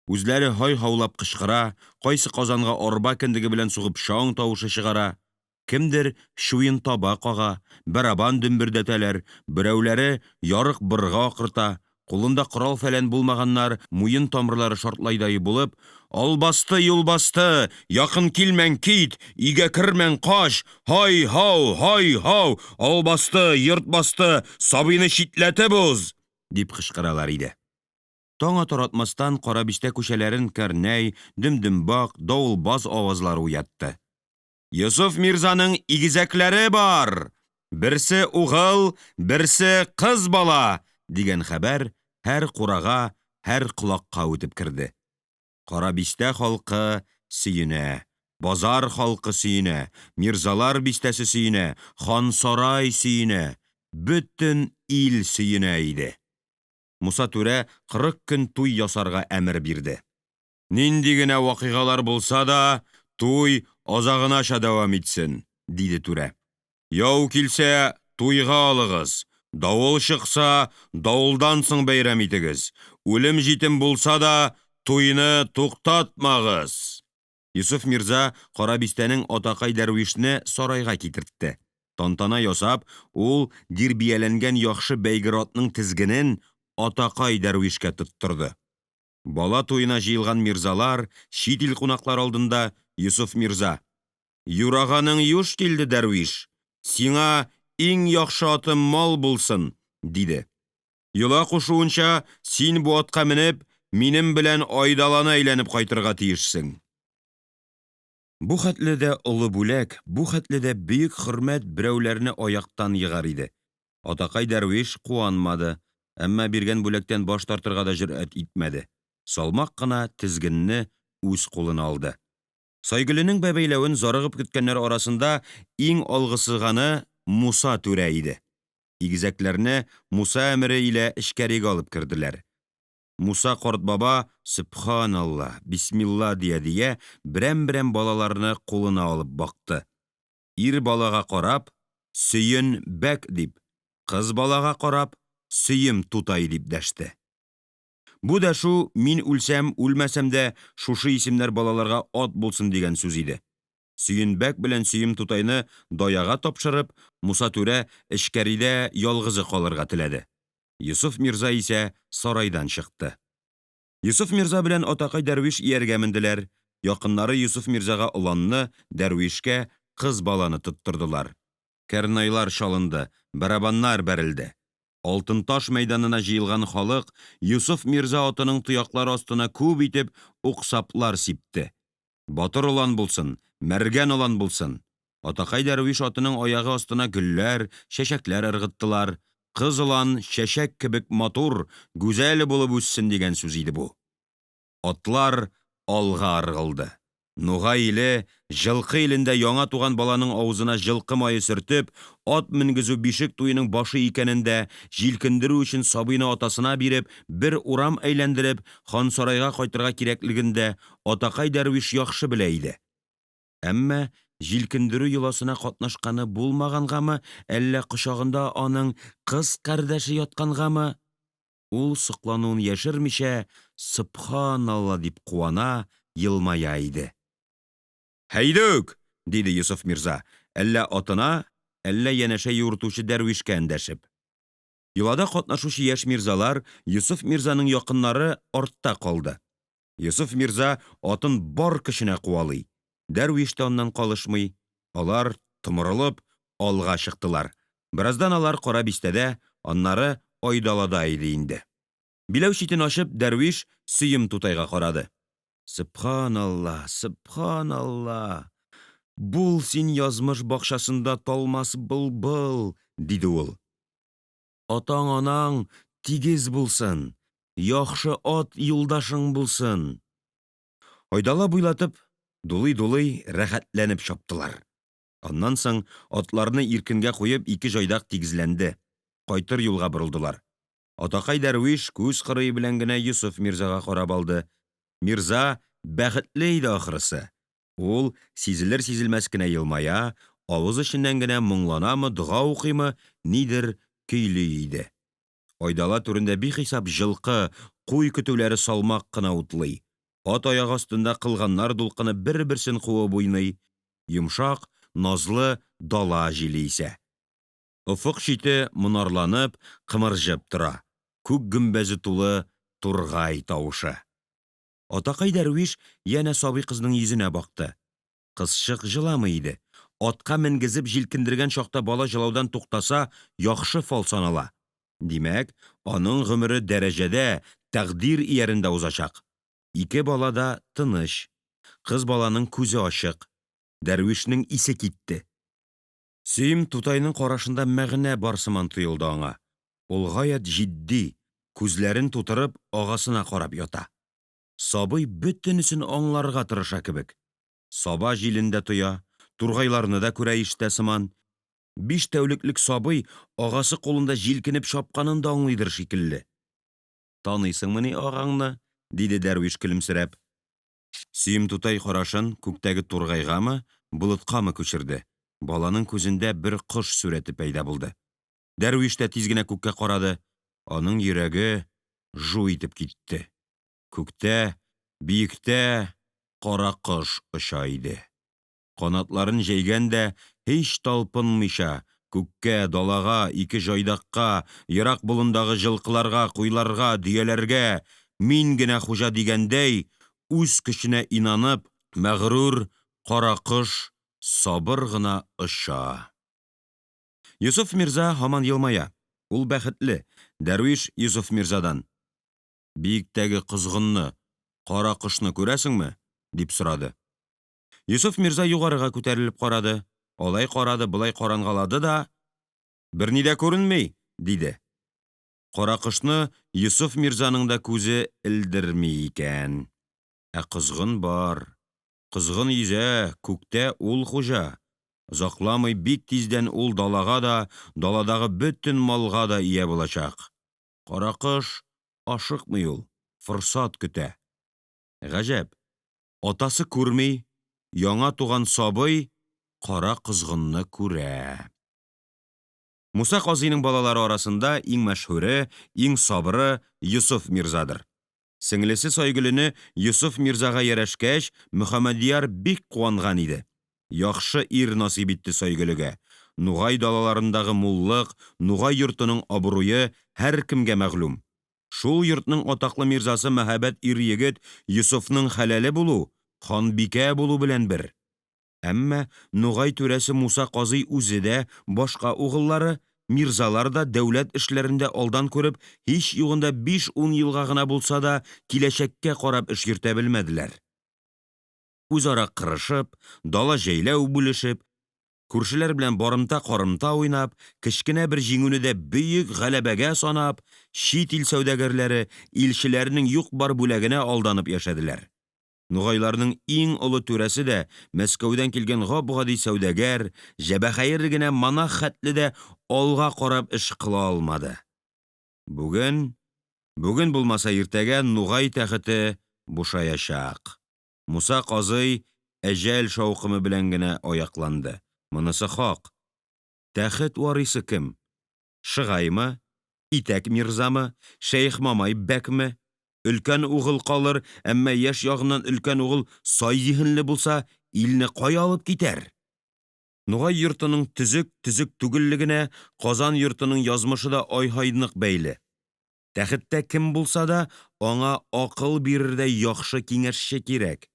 Үзләре һай-һаулап кычкыра, кайсы казанга арба кендеге белән сугып чаң тавышы чыгара. Кемдер чуен таба кага, барабан дөмбердәтәләр, берәүләре ярык быргы акырта, кулында корал-фәлән булмаганнар муен тамырлары шартлайдай булып Албасты, юлбасты! Якын килмәң, кит! Өйгә кермәң, кач! Һай-һау, һай-һау! Албасты, йорт басты, сабыйны читләтеп уз! дип кычкыралар иде. Таң атар атмастан Карабистә күчәләрен кәрнәй, дөмдөмбак, давылбаз авазлары уятты. Йосыф мирзаның игезәкләре бар! Берсе угыл, берсе кыз бала! дигән хәбәр һәр курага, һәр колакка үтеп керде. Карабистә халкы сөенә, базар халкы сөенә, мирзалар бистәсе сөенә, хан-сарай сөенә, бөтен ил сөенә иде. Муса түрә 40 көн туй ясарга әмер бирде. Нинди генә вакыйгалар булса да, туй азагынача дәвам итсен, диде түрә. Яу килсә, туйга алыгыз, давыл чыкса, давылдан соң бәйрәм итегез, үлемҗитем булса да, туйны туктатмагыз! Йосыф мирза Карабистәнең атакай дәрвишне сарайга китертте. Тантана ясап, ул дирбияләнгән яхшы бәйгер атның тезгенен атакай дәрвишкә тоттырды. Бала туена җыелган мирзалар, чит ил кунаклары алдында Йосыф мирза Юраганың юш килде, дәрвиш, сиңа иң яхшы атым мал булсын, диде. Йола кушуынча, син бу атка менеп, минем белән Айдаланы әйләнеп кайтырга тиешсең. Бу хәтле дә олы бүләк, бу хәтле дә бөек хөрмәт берәүләрне аяктан егар иде. Атакай дәрвиш куанмады, әмма биргән бүләктән баш тартырга да җөрьәт итмәде. Салмак кына тезгенне үз кулына алды. Сайгөленең бәбәйләвен зарыгып көткәннәр арасында иң алгысыганы Муса түрә иде. Игезәкләрне Муса әмере илә эчкәригә алып керделәр. Муса карт баба Сөбханалла, бисмилла диядия берәмберәм балаларны кулына алып бакты. Ир балага карап Сөен бәк дип, кыз балага карап Сөем тутай дип дәште. Бу дәшү мин үлсәм, үлмәсәм дә, шушы исемнәр балаларга ат булсын дигән сүз иде. Сөен бәк белән Сөем тутайны даяга тапшырып, Муса түрә эчкәридә ялгызы калырга теләде. Йосыф мирза исә сарайдан чыкты. Йосыф мирза белән атакай дәрвиш ияргә менделәр. Якыннары Йосыф мирзага оланны, дәрвишкә кыз баланы тоттырдылар. Кәрнайлар чалынды, барабаннар бәрелде. Алтын таш мәйданына җыелган халык Йосыф мирза атының тояклары астына күп итеп уксаплар сипте. Батыр олан булсын, мәргән олан булсын! Атакай дәрвиш атының аягы астына гөлләр, чәчәкләр ыргыттылар. Кыз олан чәчәк кебек матур, гүзәл булып үссен дигән сүз иде бу. Атлар алга ыргылды. Нугай иле, җылкы илендә яңа туган баланың авызына җылкы мае сөртеп, ат менгезү бишек туеның башы икәнен дә, җилкендерү өчен сабыйны атасына биреп, бер урам әйләндереп, хансарайга кайтырга кирәклеген дә атакай дәрвиш яхшы белә иде. Әмма җилкендерү йоласына катнашканы булмагангамы, әллә кочагында аның кыз кардәше яткангамы, ул соклануын яшермичә сөбханалла дип куана, елмая иде. Һәйдүк! диде Йосыф мирза, әллә атына, әллә янәшә юыртучы дәрвишкә эндәшеп. Йолада катнашучы яшь мирзалар, Йосыф мирзаның якыннары артта калды. Йосыф мирза атын бар көченә куалый, дәрвиш тә аннан калышмый. Алар, томырылып, алга чыктылар. Бераздан алар Кара бистәдә, аннары Айдалада иде инде. Биләү читен ачып, дәрвиш Сөем тутайга карады. Сөбханалла, сөбханалла! Бул син язмыш бакчасында талмас былбыл, диде ул. Атаңанаң тигез булсын, яхшы ат юлдашың булсын. Айдала буйлатып, дулыйдулый, рәхәтләнеп чаптылар. Аннан соң атларны иркенгә куеп, ике җайдак тигезләнде, кайтыр юлга борылдылар. Атакай дәрвиш күз кырые белән генә Йосыф мирзага карап алды. Мирза бәхетле иде ахрысы, ул сизелерсизелмәс кенә елмая, авыз эченнән генә моңланамы, дога укыймы, нидер көйли иде. Айдала түрендә бихисап җылкы, куй көтүләре салмак кына утлый. Ат аягы астында кылганнар дулкыны берберсен куып уйный. Йомшак, назлы дала җиле исә. Офык чите монарланып, кымырҗып тора, күк гөмбәзе тулы тургай тавышы. Атакай дәрвиш янә сабый кызның йөзенә бакты. Кызчык җыламый иде. Атка менгезеп җилкендергән чакта бала җылаудан туктаса, яхшы фал санала. Димәк, аның гомере дәрәҗәдә, тәкъдир иярендә узачак. Ике бала да тыныч. Кыз баланың күзе ачык. Дәрвишнең исе китте. Сөем тутайның карашында мәгънә бар сыман тоелды аңа. Ул гаять җитди, күзләрен тутырып, агасына карап ята. Сабый бөтенесен аңларга тырыша кебек. Саба җилен дә тоя, тургайларны да күрәишетә сыман. Биш тәүлеклек сабый агасы кулында җилкенеп чапканын да аңлыйдыр шикелле. Таныйсыңмыни агаңны? диде дәрвиш көлемсерәп. Сөем тутай карашын күктәге тургайгамы, болыткамы күчерде. Баланың күзендә бер кош сурәте пәйда булды. Дәрвиш тә тиз генә күккә карады. Аның йөрәге жу итеп китте. Күктә, биектә каракош оча иде. Канатларын җәйгән дә, һич талпынмыйча, күккә, далага, ике җайдакка, ерак болындагы җылкыларга, куйларга, дөяләргә мин генә хуҗа дигәндәй, үз көченә инанып, мәгърур каракош сабыр гына оча. Йосыф мирза һаман елмая. Ул бәхетле. Дәрвиш Йосыф мирзадан Биектәге козгынны, каракошны күрәсеңме? дип сорады. Йосыф мирза югарыга күтәрелеп карады, алай карады, болай карангалады да Берни дә күренми, диде. Каракошны Йосыф мирзаның да күзе элдерми икән. Ә козгын бар. Козгын йөзә, күктә ул хуҗа. Озакламый, бик тиздән ул далага да, даладагы бөтен малга да ия булачак. Каракош ашыкмый ул, форсат көтә. Гаҗәп, атасы күрми, яңа туган сабый кара козгынны күрә. Муса казыйның балалары арасында иң мәшһүре, иң сабыры Йосыф мирзадыр. Сеңлесе Сайгөлене Йосыф мирзага ярәшкәч, Мөхәммәдьяр бик куанган иде. Яхшы ир насыйп итте Сойгөлегә. Нугай далаларындагы муллык, нугай йортының абруе һәркемгә мәгълүм. Шул йортның атаклы мирзасы мәһабәт ирегет Йосыфның хәләле булу ханбикә булу белән бер. Әмма нугай түрәсе Муса казый үзе дә, башка угыллары мирзалар да дәүләт эшләрендә алдан күреп, һич югында бишун елга гына булса да киләчәккә карап эш йөртә белмәделәр. Үзара кырышып, далаҗәйләү бүлешеп, күршеләр белән барымтакарымта уйнап, кечкенә бер җиңүне дә бөек галәбәгә санап, чит ил сәүдәгәрләре, илчеләренең юкбар бүләгенә алданып яшәделәр. Нугайларның иң олы түрәсе дә Мәскәүдән килгән гапгади сәүдәгәр, җәбәхәер генә монах хәтле дә алга карап эш кыла алмады. Бүген, бүген булмаса иртәгә Нугай тәхете бушаячак. Муса казый әҗәл шаукымы белән генә аякланды, монысы хак. Тәхет варисы кем? Шыгаймы? Итәк мирзамы? Шәех Мамай бәкме? Өлкән угыл калыр, әмма яшь ягыннан өлкән угыл сай зиһенле булса, илне кая алып китәр? Нугай йортының төзектөзек түгеллегенә Казан йортының язмышы да айһай нык бәйле. Тәхеттә кем булса да, аңа акыл бирердәй яхшы киңәшче кирәк.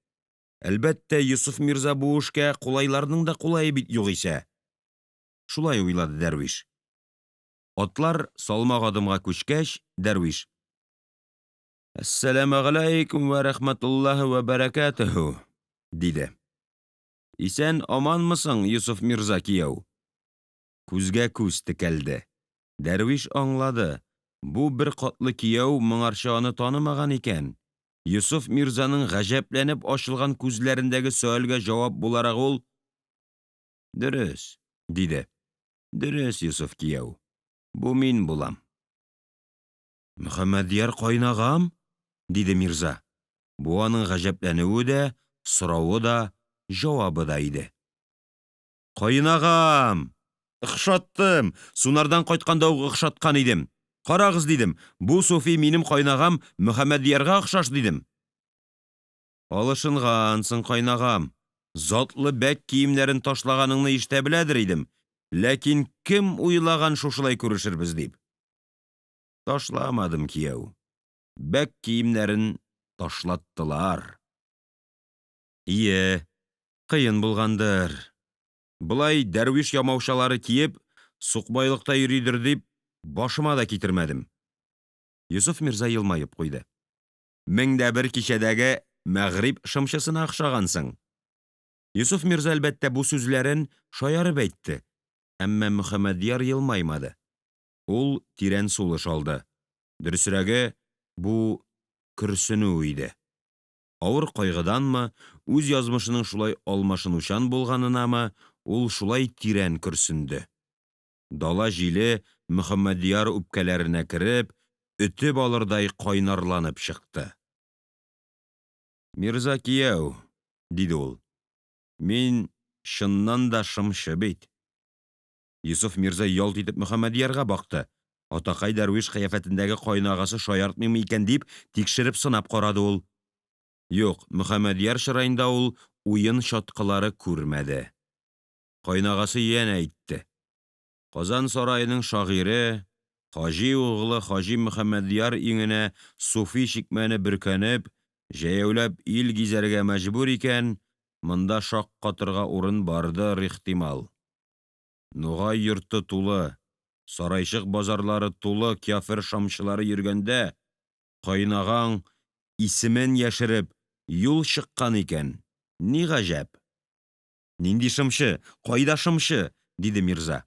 Әлбәттә, Йосыф мирза бу эшкә кулайларның да кулае бит югыйсә. Шулай уйлады дәрвиш. Атлар салмак адымга күчкәч, дәрвиш Әссәламегаләйкем вә рәхмәтуллаһи вә бәрәкәтүһү! диде. Исәнаманмысың, Йосыф мирза кияү? Күзгә күз текәлде. Дәрвиш аңлады бу беркатлы кияү моңарчы аны танымаган икән. Йосыф мирзаның гаҗәпләнеп ачылган күзләрендәге сөальгә җавап буларак ул Дөрес, диде, дөрес, Йосыф кияү, бу мин булам. Мөхәммәдьяр каенагам? диде мирза. Бу аның гаҗәпләнүе дә, соравы да, җавабы да иде. Каенагам! Охшаттым! Сунардан кайтканда ук охшаткан идем. Карагыз, дидем, бу суфи минем каенагам Мөхәммәдьярга охшаш, дидем. Алышынгансың, каенагам, затлы бәк киемнәрен ташлаганыңны ишетә беләдер идем, ләкин кем уйлаган шушылай күрешербез дип? Ташламадым, кияү, бәк киемнәрен ташлаттылар. Ие, кыен булгандыр. Болай дәрвиш ямаучалары киеп, сукбайлыкта йөридер дип башыма да китермәдем. Йосыф мирза елмаеп куйды. 1001 кичәдәге мәгъриб шымчысына охшагансың. Йосыф мирза, әлбәттә, бу сүзләрен шаярып әйтте, әмма Мөхәммәдьяр елмаймады. Ул тирән сулыш алды. Дөресрәге, бу көрсенү иде. Авыр кайгыданмы, үз язмышының шулай алмашынучан булганынамы, ул шулай тирән көрсенде. Дала җиле Мөхәммәдьяр үпкәләренә кереп, өтеп алырдай кайнарланып чыкты. Мирза кияү, диде ул, мин чыннан да шымчы бит. Йосыф мирза ялт итеп Мөхәммәдьярга бакты, атакай дәрвиш кыяфәтендәге каенагасы шаяртмыймы икән дип тикшерепсынап карады ул. Юк, Мөхәммәдьяр чыраенда ул уен чаткылары күрмәде. Каенагасы янә әйтте Казан сараеның шагыйре, Хаҗи углы Хаҗи Мөхәммәдьяр иңенә суфи чикмәне бөркәнеп, җәяүләп ил гизәргә мәҗбүр икән, монда шаккатырга урын бардыр, ихтимал. Нугай йорты тулы, Сарайчык базарлары тулы кяфер шамчылары йөргәндә, каенагаң, исемен яшереп, юл чыккан икән, ни гаҗәп? Нинди шымчы? Кайда шымчы? диде мирза.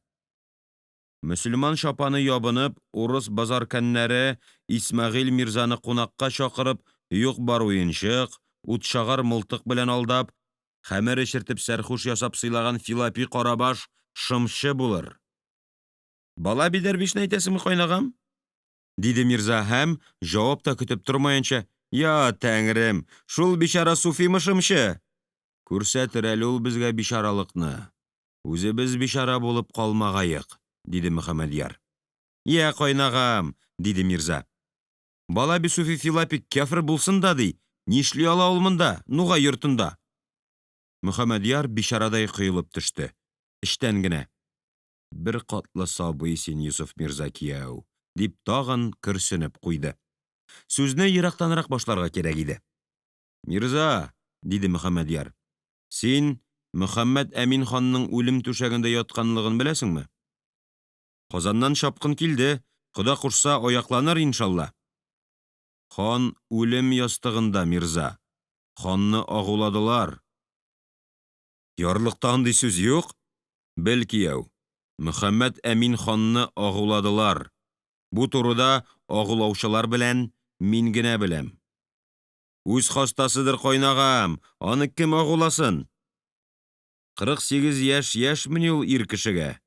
Мөселман чапаны ябынып, урыс базаркәннәре Исмәгыйль мирзаны кунакка чакырып, юкбар уенчык, утчагар мылтык белән алдап, хәмер эчертеп сәрхүш ясап сыйлаган Филапи карабаш шымчы булыр. Балаби дәрвишне әйтәсеңме, кайнагам? Диде мирза һәм, җавап та көтеп тормаенча Я, тәңрем, шул бичара суфимы шымчы? Күрсәтер әле ул безгә бичаралыкны! Үзебез бичара булып калмагаек, диде Мөхәммәдьяр. Йә, кайнагам, диде мирза. Балабисуфи филапик кяфер булсын да, ди, нишли ала ул монда, нугай йортында? Мөхәммәдьяр бичарадай коелып төште, эчтән генә Беркатлы сабый син, Йосыф мирза кияү, дип тагын көрсенеп куйды. Сүзне ерактанрак башларга кирәк иде. Мирза, диде Мөхәммәдьяр, син Мөхәммәт Әмин ханның үлем түшәгендә ятканлыгын беләсеңме? Казаннан чапкын килде, хода кушса, аякланыр, иншалла. Хан үлем ястыгында, мирза. Ханны агуладылар. Ярлыкта андый сүз юк. Бел, кияү, Мөхәммәт Әмин ханны агуладылар. Бу турыда агулаучылар белән мин генә беләм. Үз хастасыдыр, кайнагам, аны кем агуласын? 48 яшь яшьмени ул ир кешегә?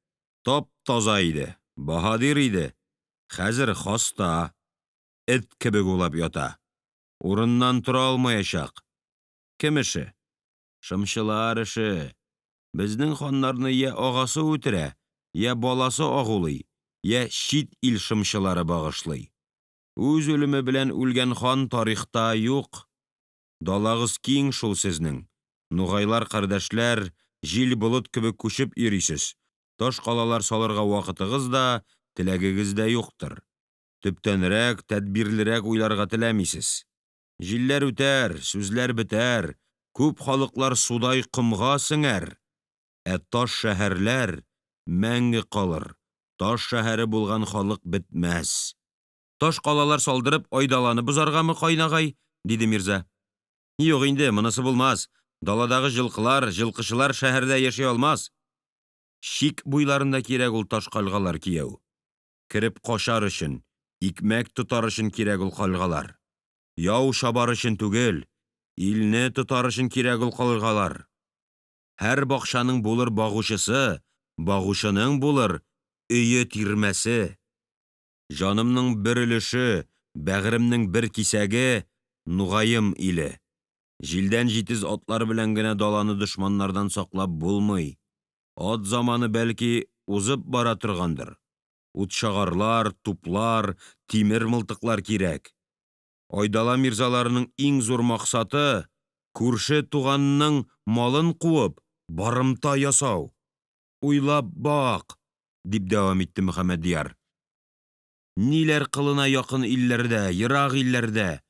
Таптаза иде, баһадир иде, хәзер хаста, эт кебек улап ята. Урыннан тора алмаячак. Кем эше? Шымчылар эше! Безнең ханнарны йә агасы үтерә, йә баласы агулый, йә чит ил шымчылары багышлый. Үз үлеме белән үлгән хан тарихта юк. Далагыз киң шул сезнең, нугайлар кардәшләр, җилболыт кебек күчеп йөрисез, таш калалар салырга вакытыгыз да, теләгегез дә юктыр. Төптәнрәк, тәдбирлерәк уйларга теләмисез. Җилләр үтәр, сүзләр бетәр, күп халыклар судай комга сеңәр, ә таш шәһәрләр мәңге калыр, таш шәһәре булган халык бетмәс. Таш калалар салдырып, Айдаланы бозаргамы, кайнагай? диде мирза. Юк инде, монысы булмас. Даладагы җылкылар, җылкычылар шәһәрдә яши алмас. Чик буйларында кирәк ул таш кальгалар, кияү. Кереп качар өчен, икмәк тотар өчен кирәк ул кальгалар. Яу чабар өчен түгел, илне тотар өчен кирәк ул кальгалар. Һәр бакчаның булыр багучысы, багучының булыр өетирмәсе. Җанымның бер өлеше, бәгыремнең бер кисәге Нугаем иле! Җилдән җитез атлар белән генә даланы дошманнардан саклап булмый. Ат заманы, бәлки, узып бара торгандыр. Утчагарлар, туплар, тимер мылтыклар кирәк. Айдала мирзаларының иң зур максаты күрше туганның малын куып, барымта ясау. Уйлап бак, дип дәвам итте Мөхәммәдьяр, ниләр кылына якын илләрдә, ерак илләрдә?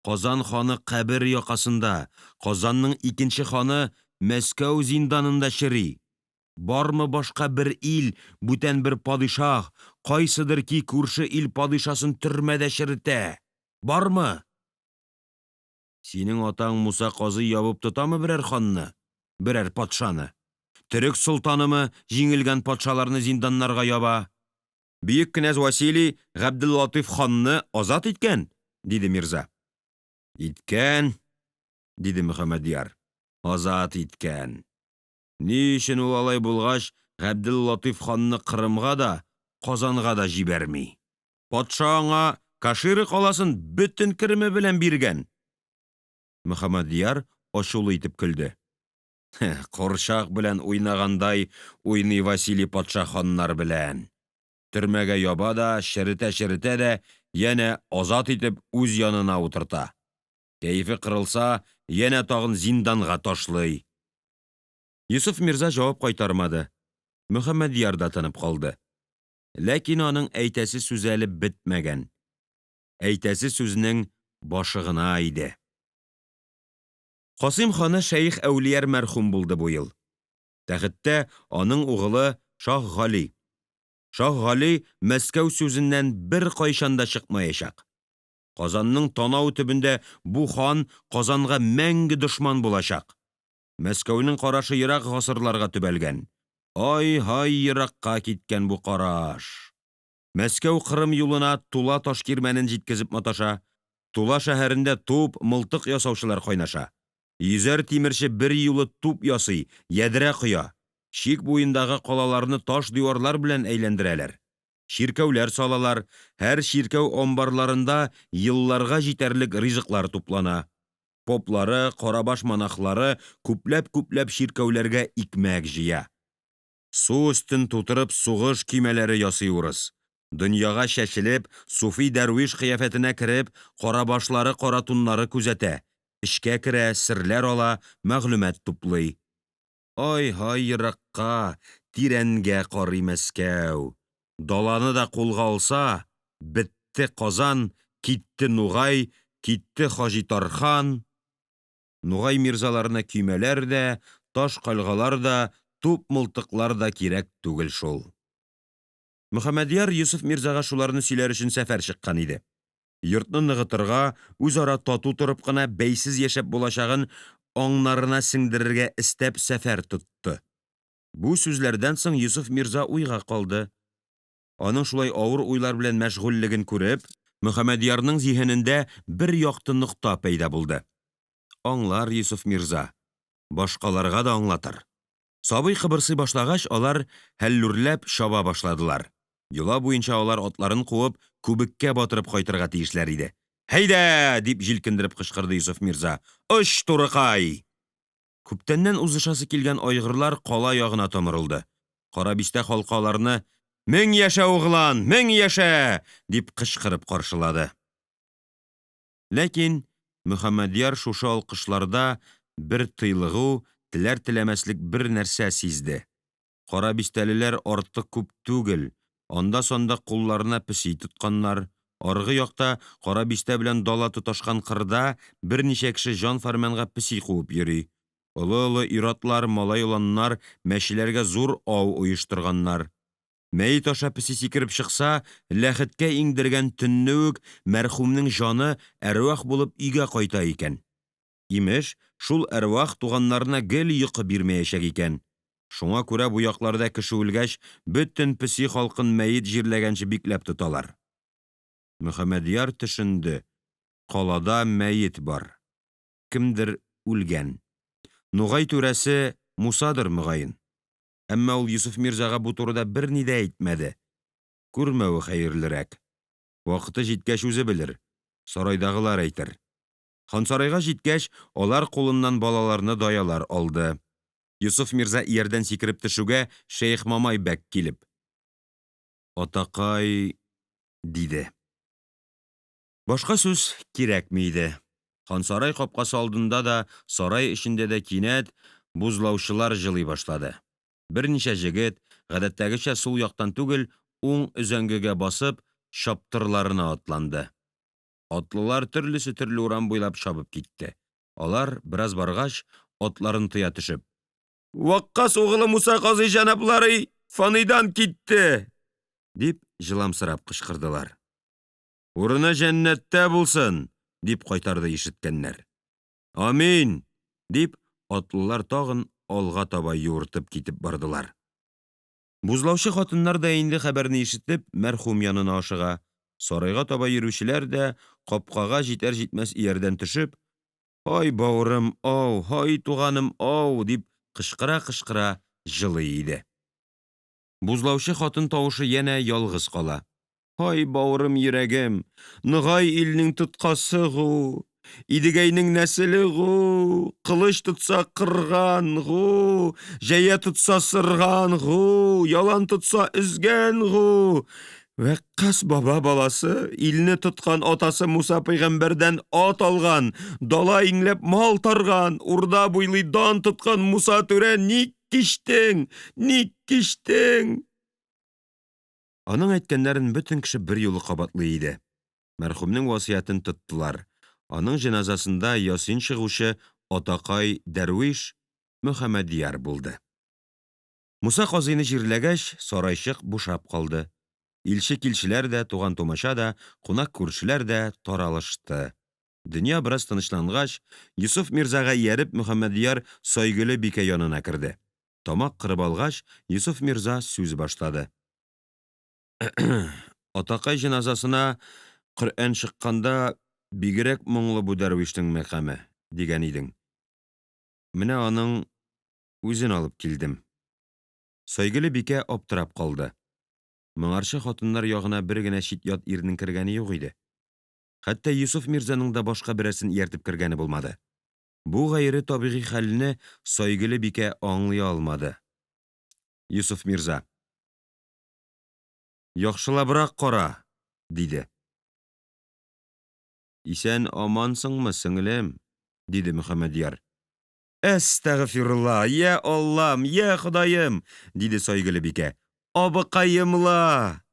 Казан ханы кабер якасында, Казанның икенче ханы Мәскәү зинданында чери. Бармы башка бер ил, бүтән бер падишаһ, кайсыдыр ки күрше ил падишасын төрмәдә черетә? Бармы? Синең атаң Муса казый ябып тотамы берәр ханны, берәр патшаны? Төрек солтанымы җиңелгән патшаларны зинданнарга яба? Бөек кенәз Василий Габделлатыйф ханны азат иткән, диде мирза. Иткән, диде Мөхәммәдьяр, азат иткән. Ни өчен ул алай булгач Габделлатыйф ханны Кырымга да, Казанга да җибәрми? Патша аңа Кашира каласын бөтен кереме белән биргән. Мөхәммәдьяр ачулы итеп көлде. Курчак белән уйнагандай уйный Василий патша ханнар белән. Төрмәгә яба да, черетәчеретә дә янә азат итеп үз янына утырта. Кәефе кырылса, янә тагын зинданга ташлый. Йосыф мирза җавап кайтармады, Мөхәммәдьяр да тынып калды. Ләкин аның әйтәсе сүзе әле бетмәгән, әйтәсе сүзенең башы гына иде. Касыйм ханы Шәех Әүлияр мәрхүм булды бу ел. Тәхеттә аның угылы Шаһгали. Шаһгали Мәскәү сүзеннән беркайчан да чыкмаячак. Казанның танау төбендә бу хан Казанга мәңге дошман булачак. Мәскәүнең карашы ерак гасырларга төбәлгән. АйҺай еракка киткән бу караш! Мәскәү Кырым юлына Тула ташкирмәнен җиткезеп маташа. Тула шәһәрендә туп, мылтык ясаучылар кайнаша. Йөзәр тимерче берьюлы туп ясый, ядрә коя. Чик буендагы калаларны таш диварлар белән әйләндерәләр. Чиркәүләр салалар, һәр чиркәү амбарларында елларга җитәрлек ризыклар туплана. Поплары, карабаш монахлары күпләпкүпләп чиркәүләргә икмәк җыя. Су өстен тутырып сугыш көймәләре ясый урыс. Дөньяга чәчелеп, суфидәрвиш кыяфәтенә кереп, карабашларыкаратуннары күзәтә, эчкә керә, серләр ала, мәгълүмат туплый. АйҺай еракка, тирәнгә карый Мәскәү! Даланы да кулга алса, бетте Казан, китте Нугай, китте Хаҗитархан! Нугай мирзаларына көймәләр дә, таш кальгалар да, тупмылтыклар да кирәк түгел шул. Мөхәммәдьяр Йосыф мирзага шуларны сөйләр өчен сәфәр чыккан иде. Йортны ныгытырга, үзара тату торып кына бәйсез яшәп булачагын аңнарына сеңдерергә эстәп сәфәр тотты. Бу сүзләрдән соң Йосыф мирза уйга калды. Аның шулай авыр уйлар белән мәшгульлеген күреп, Мөхәммәдьярның зиһенендә бер якты нокта пәйда булды. Аңлар Йосыф мирза, башкаларга да аңлатыр. Сабый кыбырсый башлагач, алар һәллүрләп чаба башладылар. Йола буенча алар атларын куып, күбеккә батырып кайтырга тиешләр иде. Һәйдә! дип җилкендереп кычкырды Йосыф мирза. Оч, турыкай! Күптәннән узышасы килгән айгырлар кала ягына томырылды. Карабистә халкы аларны Мең яшә, углан, мең яшә! дип кычкырып каршылады. Ләкин Мөхәммәдьяр шушы алкышларда бер тыйлыгу, теләртеләмәслек бер нәрсә сизде. Карабистәлеләр артык күп түгел, андасанда кулларына песи тотканнар, аргы якта, Карабистә белән дала тоташкан кырда, берничә кеше җанфәрманга песи куып йөри. Олыолы иратлар, малайоланнар мәчеләргә зур ау оештырганнар. Мәет аша песи сикереп чыкса, ләхеткә иңдергән төнне үк мәрхүмнең җаны әрвах булып өйгә кайта икән. Имеш, шул әрвах туганнарына гел йокы бирмәячәк икән. Шуңа күрә бу якларда кеше үлгәч, бөтен песи халкын мәет җирләгәнче бикләп тоталар. Мөхәммәдьяр төшенде калада мәет бар, кемдер үлгән. Нугай түрәсе Мусадыр, мөгаен. Әмма ул Йосыф мирзага бу турыда берни дә әйтмәде. Күрмәве хәерлерәк. Вакыты җиткәч үзе белер, сарайдагылар әйтер. Хансарайга җиткәч, алар кулыннан балаларны даялар алды. Йосыф мирза иярдән сикереп төшүгә, Шәех Мамай бәк килеп Атакай... диде. Башка сүз кирәкми иде. Хансарай капкасы алдында да, сарай эчендә дә кинәт бузлаучылар җылый башлады. Берничә җегет, гадәттәгечә сул яктан түгел, уң өзәңгегә басып, чаптарларына атланды. Атлылар төрлесе төрле урам буйлап чабып китте. Алар, бераз баргач, атларын тыя төшеп Ваккас углы Муса казый җәнаплары фанидан китте! дип җыламсырап кычкырдылар. Урыны җәннәттә булсын! дип кайтарды ишеткәннәр. Амин! дип, атлылар тагын алга таба юыртып китеп бардылар. Бузлаучы хатыннар да инде хәбәрне ишетеп, мәрхүм янына ашыга. Сарайга таба йөрүчеләр дә, капкага җитәрҗитмәс иярдән төшеп Һай, бавырым, ау, һай, туганым, ау! дип кычкыракычкыра җылый иде. Бузлаучы хатын тавышы янә ялгыз кала Һай, бавырым, йөрәгем! Ногай илнең тоткасы гу! Идегәйнең нәселе гу! Кылыч тотса кырган гу! Җәя тотса сырган гу! Ялан тотса өзгән гу! Вәккас баба баласы, илне тоткан атасы Муса пәйгамбәрдән ат алган, дала иңләп мал тарган, урда буйлый дан тоткан Муса түрә ник кичтең? Ник кичтең? Аның әйткәннәрен бөтен кеше берьюлы кабатлый иде. Мәрхүмнең васыятен тоттылар. Аның җеназасында ясин чыгучы атакай дәрвиш Мөхәммәдьяр булды. Муса казыйны җирләгәч, сарайчык бушап калды. Илче-килчеләр дә, туган-тумача да, кунак-күршеләр дә таралышты. Дөнья бераз тынычлангач, Йосыф мирзага ияреп, Мөхәммәдьяр Сайгөле бикә янына керде. Тамак кырып алгач, Йосыф мирза сүз башлады. Атакай җеназасына Коръән чыкканда, бигрәк моңлы бу дәрвишнең мәкаме, дигән идең. Менә аның үзен алып килдем. Сайгөле бикә аптырап калды. Моңарчы хатыннар ягына бер генә читят ирнең кергәне юк иде. Хәтта Йосыф мирзаның да башка берәрсен ияртеп кергәне булмады. Бу гайре табигый хәлне Сайгөле бикә аңлый алмады. Йосыф мирза. Яхшылабрак кара, диде. Исәнамансыңмы, сеңлем? диде Мөхәммәдьяр. Әстәгъфирулла, йа Аллам, йа Ходаем, диде Сайгөле бикә. Абыкаем ла!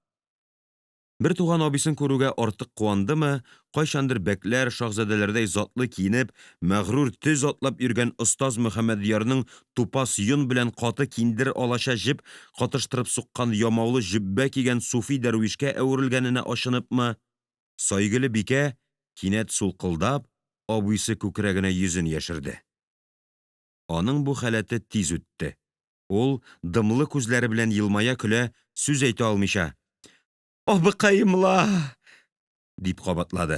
Бертуган абыйсын күрүгә артык куандымы, кайчандыр бәкләр, шаһзадәләрдәй затлы киенеп, мәгърур төз атлап йөргән остаз Мөхәммәдьярның тупас йон белән каты киндер алача җеп катыштырып суккан ямаулы җөббә кигән суфи дәрвишкә әверелгәненә ачыныпмы, Сайгөле бикә, кинәт сулкылдап, абыйсы күкрәгенә йөзен яшерде. Аның бу халәте тиз үтте. Ул, дымлы күзләре белән елмая-көлә, сүз әйтә алмыйча Абыкаем ла! Дип кабатлады.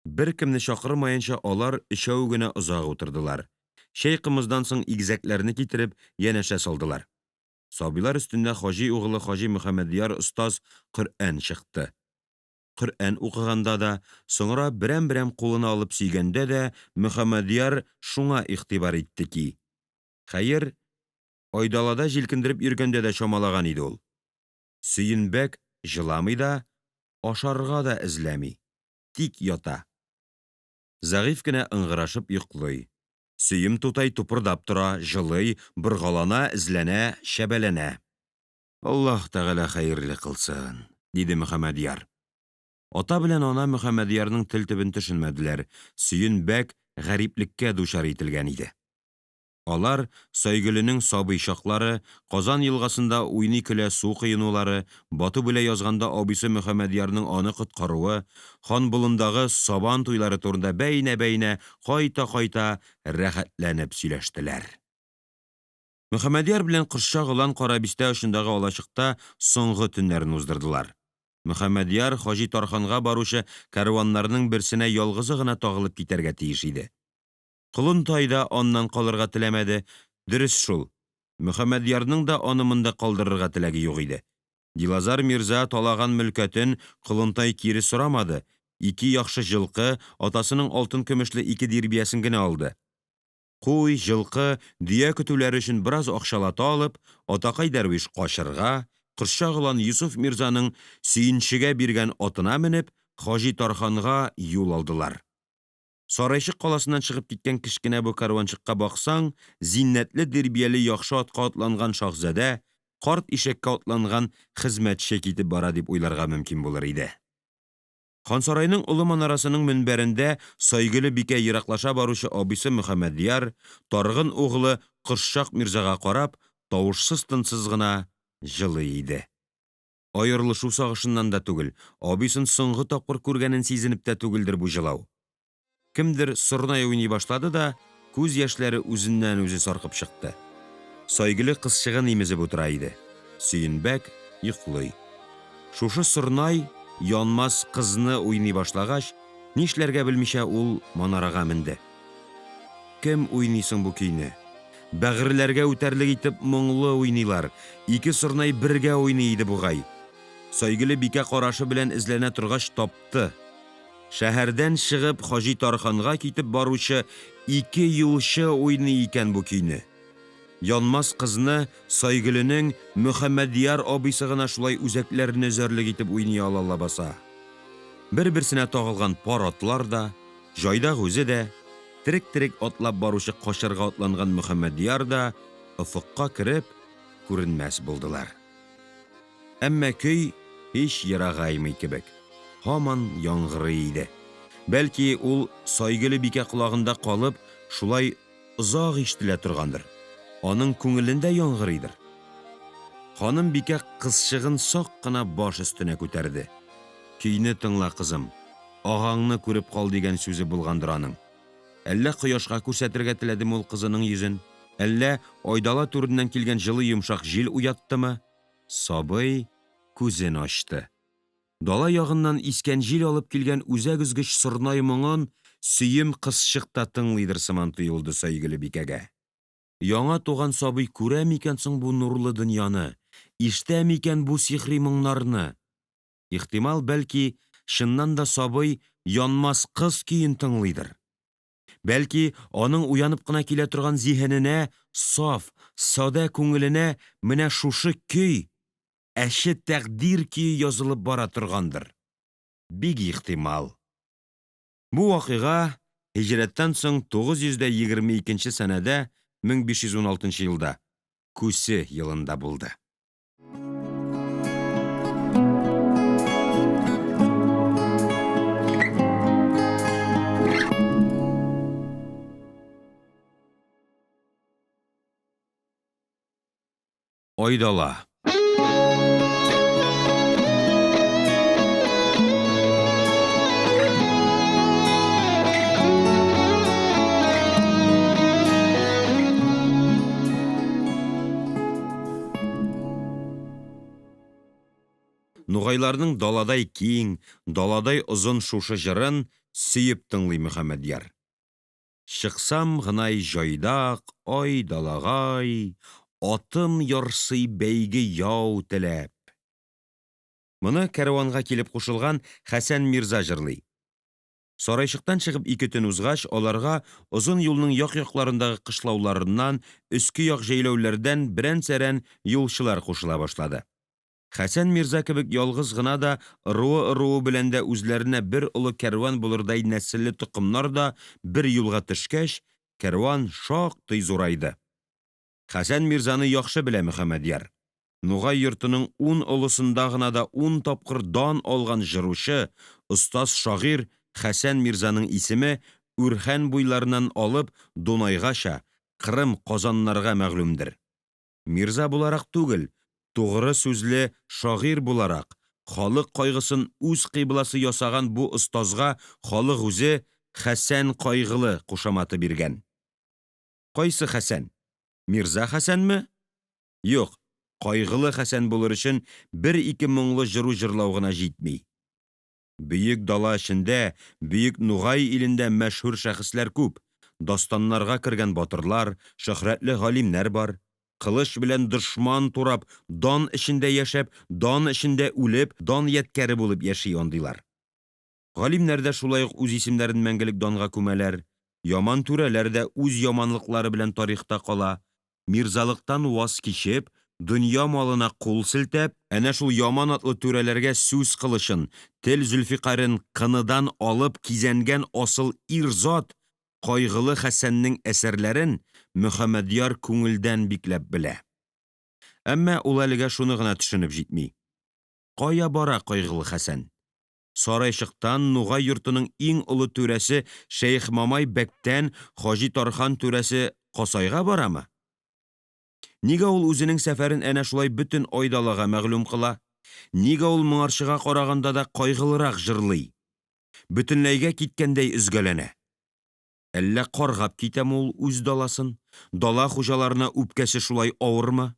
Беркемне чакырмаенча алар өчәү генә озак утырдылар. Чәйкымыздан соң игезәкләрне китереп, янәшә салдылар. Сабыйлар өстендә хаҗи угылы Хаҗи Мөхәммәдьяр остаз Коръән чыкты. Коръән укыганда да, соңра берәмберәм кулына алып сөйгәндә дә Мөхәммәдьяр шуңа игътибар итте ки, хәер, Айдалада җилкендереп йөргәндә дә чамалаган иде ул. Сөенбәк җыламый да, ашарга да эзләми, тик ята. Зәгыйфь кенә ыңгырашып йоклый. Сөем тутай тупырдап тора, җылый, боргалана, эзләнә, чәбәләнә. Аллаһ Тәгалә хәерле кылсын, диде Мөхәммәдьяр. Ата белән ана Мөхәммәдьярның тел төбен төшенмәделәр, Сөен бәк гариплеккә дучар ителгән иде. Алар Сайгөленең сабый чаклары, Казан елгасында уйныйкөлә су коенулары, батып үлә язганда абыйсы Мөхәммәдьярның аны коткаруы, Ханболындагы сабан туйлары турында бәйнәбәйнә, кайтакайта рәхәтләнеп сөйләштеләр. Мөхәммәдьяр белән Кошчак олан Карабистә очындагы алачыкта соңгы төннәрен уздырдылар. Мөхәммәдьяр Хаҗи Тарханга баручы кәрваннарның берсенә ялгызы гына тагылып китәргә тиеш иде. Колынтай да аннан калырга теләмәде, дөрес шул, Мөхәммәдьярның да аны монда калдырырга теләге юк иде. Дилазар мирза талаган мөлкәтен Колынтай кире сорамады, ике яхшы җылкы, атасының алтынкөмешле ике дирбиясен генә алды. Куй, җылкы, дөя көтүләре өчен бераз акчалата алып, атакай дәрвиш качырга, Кошчак олан Йосыф мирзаның сөенчегә биргән атына менеп, Хаҗи Тарханга юл алдылар. Сарайчык каласыннан чыгып киткән кечкенә бу кәрванчыкка баксаң, зиннәтле дирбияле яхшы атка атланган шаһзадә, карт ишәккә атланган хезмәтче китеп бара дип уйларга мөмкин булыр иде. Хансарайның олы манарасының мөнбәрендә Сайгөле бикә ераклаша баручы абыйсы Мөхәммәдьяр, Таргын углы Кошчак мирзага карап, тавышсызтынсыз гына җылый иде. Аерылышу сагышыннан да түгел, абыйсын соңгы тапкыр күргәнен сизенеп тә түгелдер бу җылау. Кемдер сорнай уйный башлады да, күз яшьләре үзеннән-үзе саркып чыкты. Сайгөле кызчыгын имезеп утыра иде. Сөенбәк йоклый. Шушы сорнай янмас кызны уйный башлагач, нишләргә белмичә ул манарага менде. Кем уйный соң бу көйне? Бәгырьләргә үтәрлек итеп моңлы уйныйлар. Ике сорнай бергә уйный иде бугай. Сайгөле бикә карашы белән эзләнә торгач тапты. Шәһәрдән чыгып Хаҗи Тарханга китеп баручы ике юлчы уйный икән бу көйне. Янмас кызны Сайгөленең Мөхәммәдьяр абыйсы гына шулай үзәкләрне өзәрлек итеп уйный ала лабаса. Бер-берсенә тагылган пар атлар да, җайдак үзе дә, терек-терек атлап баручы качырга атланган Мөхәммәдьяр да офыкка кереп, күренмәс булдылар. Әмма көй һич ерагаймый кебек, һаман яңгырый иде. Бәлки, ул Сайгөле бикә колагында калып, шулай озак ишетелә торгандыр, аның күңелендә яңгырыйдыр. Ханым бикә кызчыгын сак кына баш өстенә күтәрде. Көйне тыңла, кызым, агаңны күреп кал дигән сүзе булгандыр аның. Әллә кояшка күрсәтергә теләдеме ул кызының йөзен, әллә Айдала түреннән килгән җылы йомшак җил уяттымы, сабый күзен ачты. Дала ягыннан искән җил алып килгән үзәк өзгеч сорнай моңын Сөем кызчык та тыңлыйдыр сыман тоелды Сөйгеле бикәгә. Яңа туган сабый күрә микән соң бу нурлы дөньяны, ишетә микән бу сихри моңнарны? Ихтимал, бәлки, чыннан да сабый Янмас кыз көен тыңлыйдыр. Бәлки, аның уянып кына килә торган зиһененә, саф, садә күңеленә менә шушы көй. әче тәкъдир көе язылып бара торгандыр? Бик ихтимал. Бу вакыйга һиҗрәттән соң 922 сәнәдә 1516 елда Күсе елында булды. Айдала. Нугайларның даладай киң, даладай озын шушы җырын сөеп тыңлый Мөхәммәдьяр. Чыксам гынай җайдак, ай далагай, Атым ярсый бәйге яу теләп. Моны кәрванга килеп кушылган Хәсән мирза җырлый. Сарайчыктан чыгып ике төн узгач, аларга озын юлның якякларындагы кышлауларыннан, өске як җәйләүләрдән берәнсәрән юлчылар кушыла башлады. Хәсән мирза кебек ялгыз гына да, ыруыыруы белән дә үзләренә бер олы кәрван булырдай нәселле токымнар да бер юлга төшкәч, кәрван шактый зурайды. Хәсән мирзаны яхшы белә Мөхәммәдьяр. Нугай йортының ун олысында гына да ун тапкыр дан алган җыручы, остаз шагыйрь Хәсән мирзаның исеме Үрхән буйларыннан алып Дунайгача, Кырым, Казаннарга мәгълүмдер. Мирза буларак түгел, тугры сүзле шагыйрь буларак, халык кайгысын үз кыйбласы ясаган бу остазга халык үзе Хәсән Кайгылы кушаматы биргән. Кайсы Хәсән? Мирза Хәсәнме? Юк, Кайгылы Хәсән булыр өчен берике моңлы җыру җырлау гына җитми. Бөек дала эчендә, бөек Нугай илендә мәшһүр шәхесләр күп, дастаннарга кергән батырлар, шөһрәтле галимнәр бар. Кылыч белән дошман турап, дан эчендә яшәп, дан эчендә үлеп, дан ядкәре булып яши андыйлар. Галимнәр дә шулай ук үз исемнәрен мәңгелек данга күмәләр. Яман түрәләр дә үз яманлыклары белән тарихта кала. Мирзалыктан ваз кичеп, дөнья малына кул селтәп, әнә шул яман атлы түрәләргә сүз кылычын, тел зөлфикарен кыныдан алып кизәнгән асыл ир зат Кайгылы Хәсәннең әсәрләрен Мөхәммәдьяр күңелдән бикләп белә. Әмма ул әлегә шуны гына төшенеп җитми. Кая бара Кайгылы Хәсән? Сарайчыктан Нугай йортының иң олы түрәсе Шәехмамай бәктән Хаҗи Тархан түрәсе Касайга барамы? Нигә ул үзенең сәфәрен әнә шулай бөтен Айдалага мәгълүм кыла? Нигә ул моңарчыга караганда да кайгылырак җырлый? Бөтенләйгә киткәндәй өзгәләнә? Әллә каргап китәме ул үз даласын? Дала хуҗаларына үпкәсе шулай авырмы?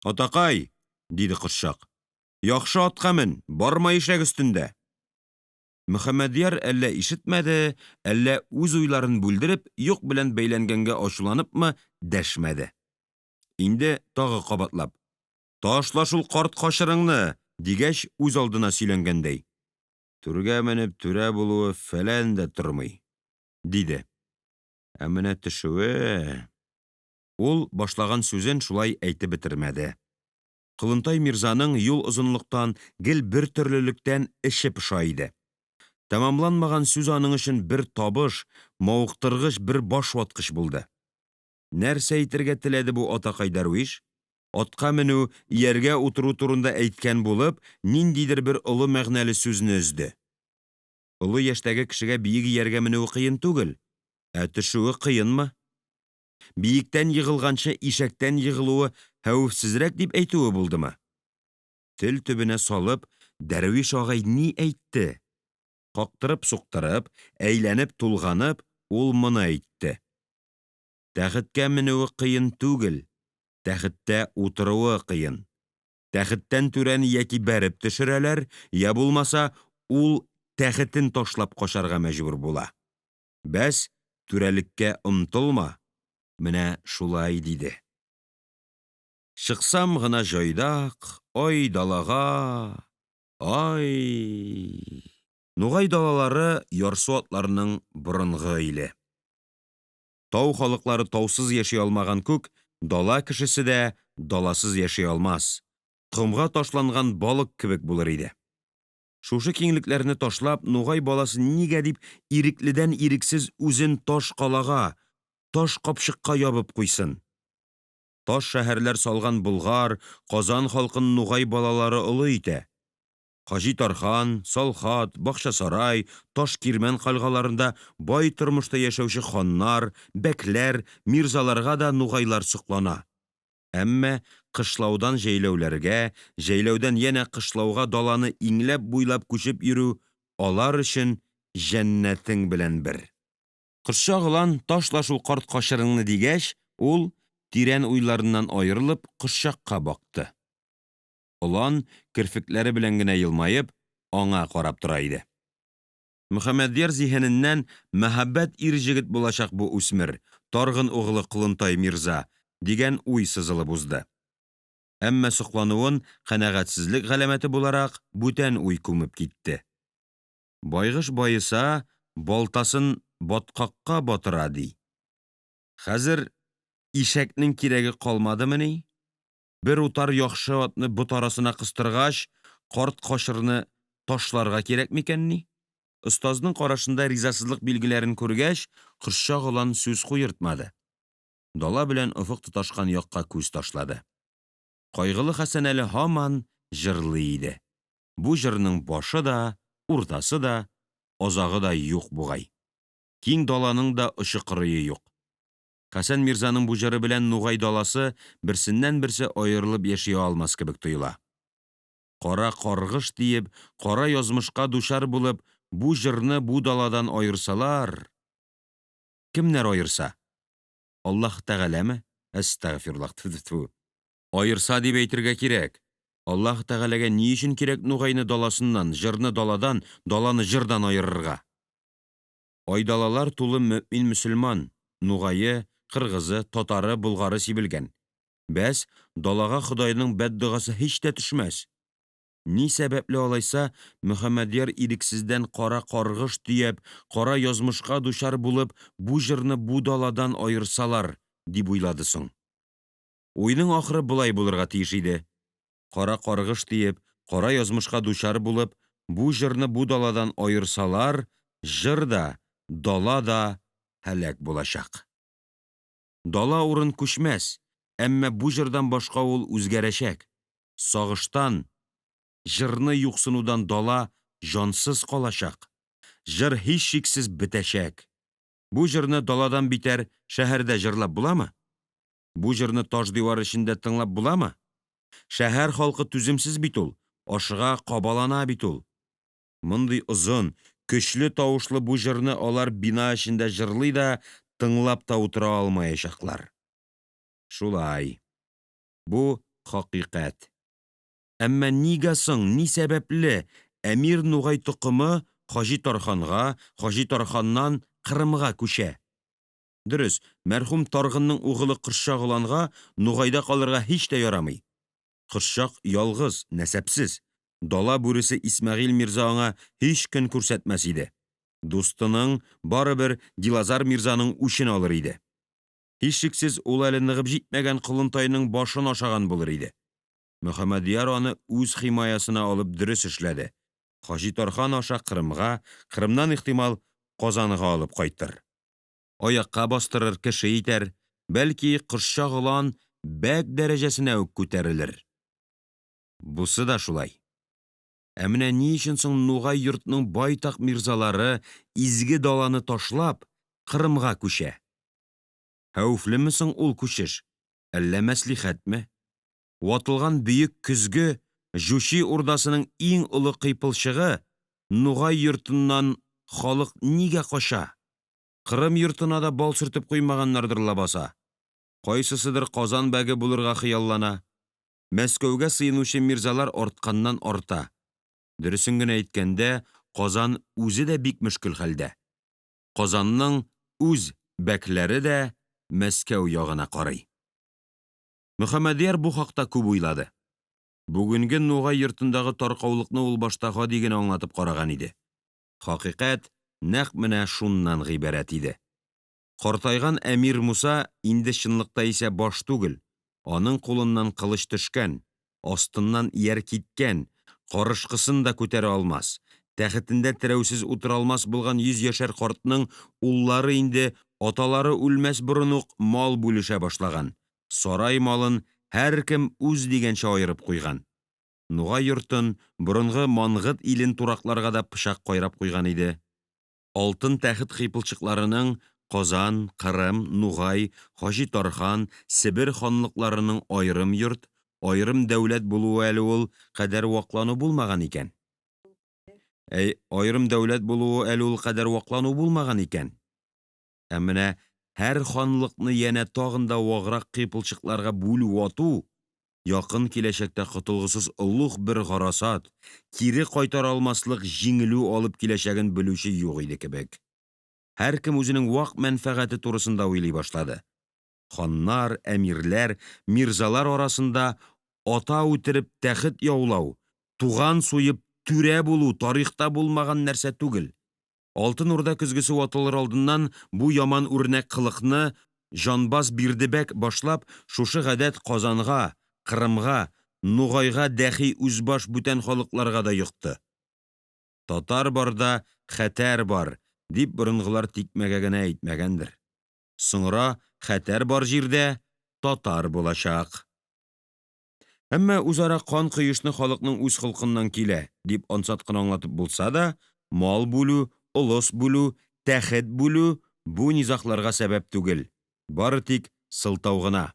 Атакай, диде кошчак, яхшы атка мен, барма ишәк өстендә! Мөхәммәдьяр әллә ишетмәде, әллә үз уйларын бүлдереп, юк белән бәйләнгәнгә ачуланыпмы, дәшмәде. Инде тагы кабатлап Ташла шул карт качырыңны! дигәч, үзалдына сөйләнгәндәй Түргә менеп түрә булуы фәлән дә тормый, диде. Ә менә төшүе... Ул башлаган сүзен шулай әйтеп бетермәде. Колынтай мирзаның юл озынлыктан, гел бертөрлелектән эче поша иде. Тәмамланмаган сүз аның өчен бер табыш, мавыктыргыч бер башваткыч булды. Нәрсә әйтергә теләде бу атакай дәрвиш? Атка менү, ияргә утыру турында әйткән булып, ниндидер бер олы мәгънәле сүзне өзде. Олы яшьтәге кешегә биек ияргә менүе кыен түгел, ә төшүе кыенмы? Биектән егылганчы ишәктән егылуы хәвефсезрәк дип әйтүе булдымы? Тел төбенә салып, дәрвиш агай ни әйтте? Кактырыпсуктырып, әйләнептулганып, ул моны әйтте. Тәхеткә менүе кыен түгел, тәхеттә утыруы кыен. Тәхеттән түрәне яки бәреп төшерәләр, я булмаса, ул тәхетен ташлап качарга мәҗбүр була. Бәс, түрәлеккә омтылма! Менә шулай диде. Чыксам гына җайдак, ай далага, ай! Нугай далалары ярсу атларның борынгы иле. Тау халыклары таусыз яши алмаган күк, дала кешесе дә даласыз яши алмас. комга ташланган балык кебек булыр иде. Шушы киңлекләрне ташлап, нугай баласы нигә дип ирекледәнирексез үзен таш калага, таш капчыкка ябып куйсын? Таш шәһәрләр салган Болгар, Казан халкын нугай балалары олы итә. Хаҗитархан, Солхат, Бакчасарай, Ташкирмән кальгаларында бай тормышта яшәүче ханнар, бәкләр, мирзаларга да нугайлар соклана. Әмма кышлаудан җәйләүләргә, җәйләүдән янә кышлауга даланы иңләпбуйлап күчеп йөрү алар өчен җәннәтең белән бер. Кошчак олан, ташла шул карт качырыңны, дигәч, ул, тирән уйларыннан аерылып, Кошчакка бакты. Олан, керфекләре белән генә елмаеп, аңа карап тора иде. Мөхәммәдьяр зиһененнән Мәһабәт ирҗегет булачак бу үсмер, Таргын углы Колынтай мирза, дигән уй сызылып узды. Әмма соклануын, канәгатьсезлек галәмәте буларак, бүтән уй күмеп китте. Байгыш баеса, балтасын баткакка батыра, ди. Хәзер ишәкнең кирәге калмадымыни? Бер утар яхшы атны бот арасына кыстыргач, карт качырны ташларга кирәк микәнни? Остазның карашында ризасызлык билгеләрен күргәч, кошчак олан сүз куертмады. Дала белән офык тоташкан якка күз ташлады. Кайгылы Хәсән әле һаман җырлый иде. Бу җырның башы да, уртасы да, азагы да юк бугай. Киң даланың да очыкырые юк. Хәсән мирзаның бу җыры белән Нугай даласы берсеннәнберсе аерылып яши алмас кебек тоела. Кара каргыш тиеп, кара язмышка дучар булып, бу җырны бу даладан аерсалар... Кемнәр аерса? Аллаһы Тәгаләме? Әстәгъфирулла! Тфүтфү! Аерса дип әйтергә кирәк. Аллаһы Тәгаләгә ни өчен кирәк Нугайны даласыннан, җырны даладан, даланы җырдан аерырга? Айдалалар тулы мөэмин-мөселман, нугае, кыргызы, татары, болгары сибелгән. Бәс, далага Ходайның бәддогасы һич тә төшмәс. Ни сәбәпле алайса Мөхәммәдьяр ирексездән кара каргыш төяп, кара язмышка дучар булып, бу җырны бу даладан аерсалар, дип уйлады соң? Уйның ахыры болай булырга тиеш иде кара каргыш тиеп, кара язмышка дучар булып, бу җырны бу даладан аерсалар, җыр да, дала да һәлак булачак. Дала урын күчмәс, әмма бу җырдан башка ул үзгәрәчәк. Сагыштан, җырны юксынудан дала җансыз калачак. Җыр һичшиксез бетәчәк. Бу җырны даладан битәр шәһәрдә җырлап буламы? Бу җырны таш дивар эчендә тыңлап буламы? Шәһәр халкы түземсез бит ул, ашыга, кабалана бит ул. Мондый озын, көчле тавышлы бу җырны алар бина эчендә җырлый да, тыңлап та утыра алмаячаклар. Шулай. Бу хакыйкать. Әмма нигә соң, ни сәбәпле әмир Нугай токымы Хаҗитарханга, Хаҗитарханнан Кырымга күчә? Дөрес, мәрхүм Таргынның угылы Кошчак оланга Нугайда калырга һич тә ярамый. Кошчак ялгыз, нәсәпсез. Дала бүресе Исмәгыйль мирза аңа һич көн күрсәтмәс иде. Дустының, барыбер, Дилазар мирзаның үчен алыр иде. Һичшиксез, ул әле ныгып җитмәгән колынтайның башын ашаган булыр иде. Мөхәммәдьяр аны үз химаясына алып дөрес эшләде. Хаҗитархан аша Кырымга, Кырымнан, ихтимал, Казанга алып кайтыр. Аякка бастырыр, кеше итәр, бәлки, кошчак олан бәк дәрәҗәсенә үк күтәрелер. Бусы да шулай. Ә менә ни өчен соң Нугай йортның байтак мирзалары изге даланы ташлап, Кырымга күчә? Хәвефлеме соң ул күчеш, әллә мәслихәтме? Ватылган бөек көзге Җучи Урдасының иң олы кыйпылчыгы Нугай йортыннан халык нигә кача? Кырым йортына да бал сөртеп куймаганнардыр лабаса. Кайсысыдыр Казан бәге булырга хыяллана. Мәскәүгә сыенучы мирзалар артканнанарта. Дөресен генә әйткәндә, Казан үзе дә бик мөшкел хәлдә. Казанның үз бәкләре дә Мәскәү ягына карый. Мөхәммәдьяр бу хакта күп уйлады. Бүгенге Нугай йортындагы таркаулыкны ул башта гади генә аңлатып караган иде. Хакыйкать нәкъ менә шуннан гыйбарәт иде. Картайган әмир Муса инде чынлыкта исә баш түгел, аның кулыннан кылыч төшкән. Астыннан ияр киткән, карышкысын да күтәрә алмас, тәхетендә терәүсез утыра алмас булган йөзьяшәр картның уллары инде аталары үлмәс борын ук мал бүлешә башлаган, сарай малын һәркем үз дигәнчә аерып куйган. Нугай йортын, борынгы Мангыт илен туракларга да пычак кайрап куйган иде. Алтын тәхет кыйпылчыкларының Казан, Кырым, Нугай, Хаҗитархан, Себер ханлыкларының аерым йорт, аерым дәүләт булуы әле ул кадәр ваклану булмаган икән. Аерым дәүләт булуы әле ул кадәр ваклану булмаган икән. Ә менә һәр ханлыкны янә тагын да ваграк кыйпылчыкларга бүлү-вату, якын киләчәктә котылгысыз олуг бер гарасат, кире кайтара алмаслык җиңелү алып киләчәген белүче юк иде кебек. Һәркем үзенең вак мәнфәгате турысында уйлый башлады. Ханнар, әмирләр, мирзалар арасында ата үтереп тәхет яулау, туган суеп түрә булу тарихта булмаган нәрсә түгел. Алтын Урда көзгесе ватылыр алдыннан бу яман үрнәк холыкны Җанбас Бирдебәк башлап, шушы гадәт Казанга, Кырымга, Нугайга дәхи үзбаш бүтән халыкларга да йокты. Татар барда хәтәр бар, дип борынгылар тикмәгә генә әйтмәгәндер. Соңра хәтәр бар җирдә татар булачак. Әмма үзара кан коешны халыкның үз холкыннан килә, дип ансат кына аңлатып булса да, мал бүлү, олыс бүлү, тәхет бүлү бу низагларга сәбәп түгел, бары тик сылтау гына.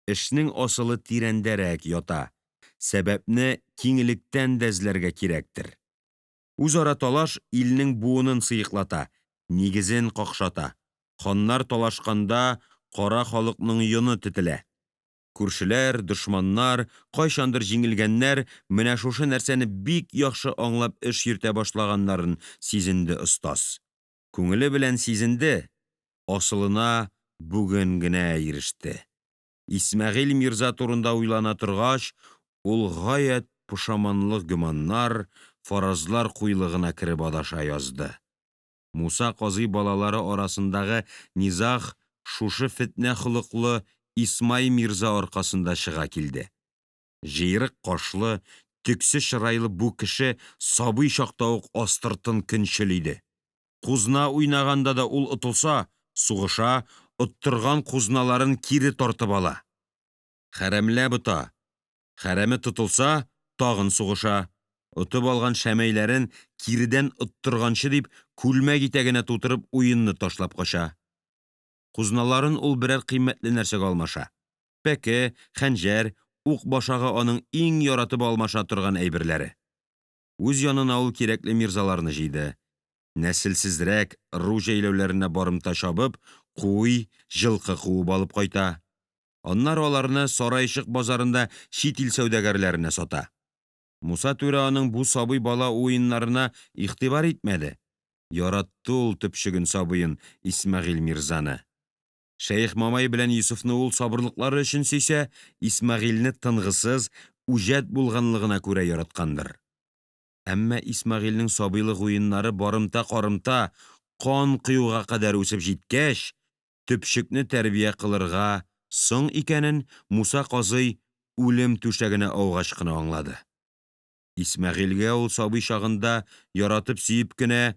Эшнең асылы тирәндәрәк ята, сәбәпне киңлектән дә эзләргә кирәктер. Үзара талаш илнең буынын сыеклата, нигезен какшата. Ханнар талашканда кара халыкның йоны тетелә. Күршеләр, дошманнар, кайчандыр җиңелгәннәр менә шушы нәрсәне бик яхшы аңлап эш йөртә башлаганнарын сизенде остаз. Күңеле белән сизенде, асылына бүген генә иреште. Исмәгыйль мирза турында уйлана торгач, ул гаять пошаманлы гөманнар, фаразлар куелыгына кереп адаша язды. Муса казый балалары арасындагы низаг шушы фетнә холыклы Исмай мирза аркасында чыга килде. Җыерык кашлы, төксе чырайлы бу кеше сабый чакта ук астыртын көнчел иде. Кузна уйнаганда да ул отылса, сугыша, оттырган кузналарын кире тартып ала. Хәрәмләп ота, хәрәме тотылса, тагын сугыша. Отып алган шәмәйләрен киредән оттырганчы дип күлмәк итәгенә тутырып уенны ташлап кача. Кузналарын ул берәр кыйммәтле нәрсәгә алмаша. Пәке, хәнҗәр, ук башагы аның иң яратып алмаша торган әйберләре. Үз янына ул кирәкле мирзаларны җыйды. Нәселсезрәк ыру җәйләүләренә барымта чабып, куй, җылкы куып алып кайта. Аннары аларны Сарайчык базарында чит ил сәүдәгәрләренә сата. Муса түрә аның бу сабый бала уеннарына игътибар итмәде. Яратты ул төпчеген сабыен Исмәгыйль мирзаны. Шәех Мамай белән Йосыфны ул сабырлыклары өчен сөйсә, Исмәгыйльне тынгысыз, үҗәт булганлыгына күрә яраткандыр. Әмма Исмәгыйльнең сабыйлык уеннары барымта-карымта, кан коюга кадәр үсеп җиткәч, төпчекне тәрбия кылырга соң икәнен Муса казый үлем түшәгенә аугач кына аңлады. Исмәгыйльгә ул сабый чагында яратыпсөеп кенә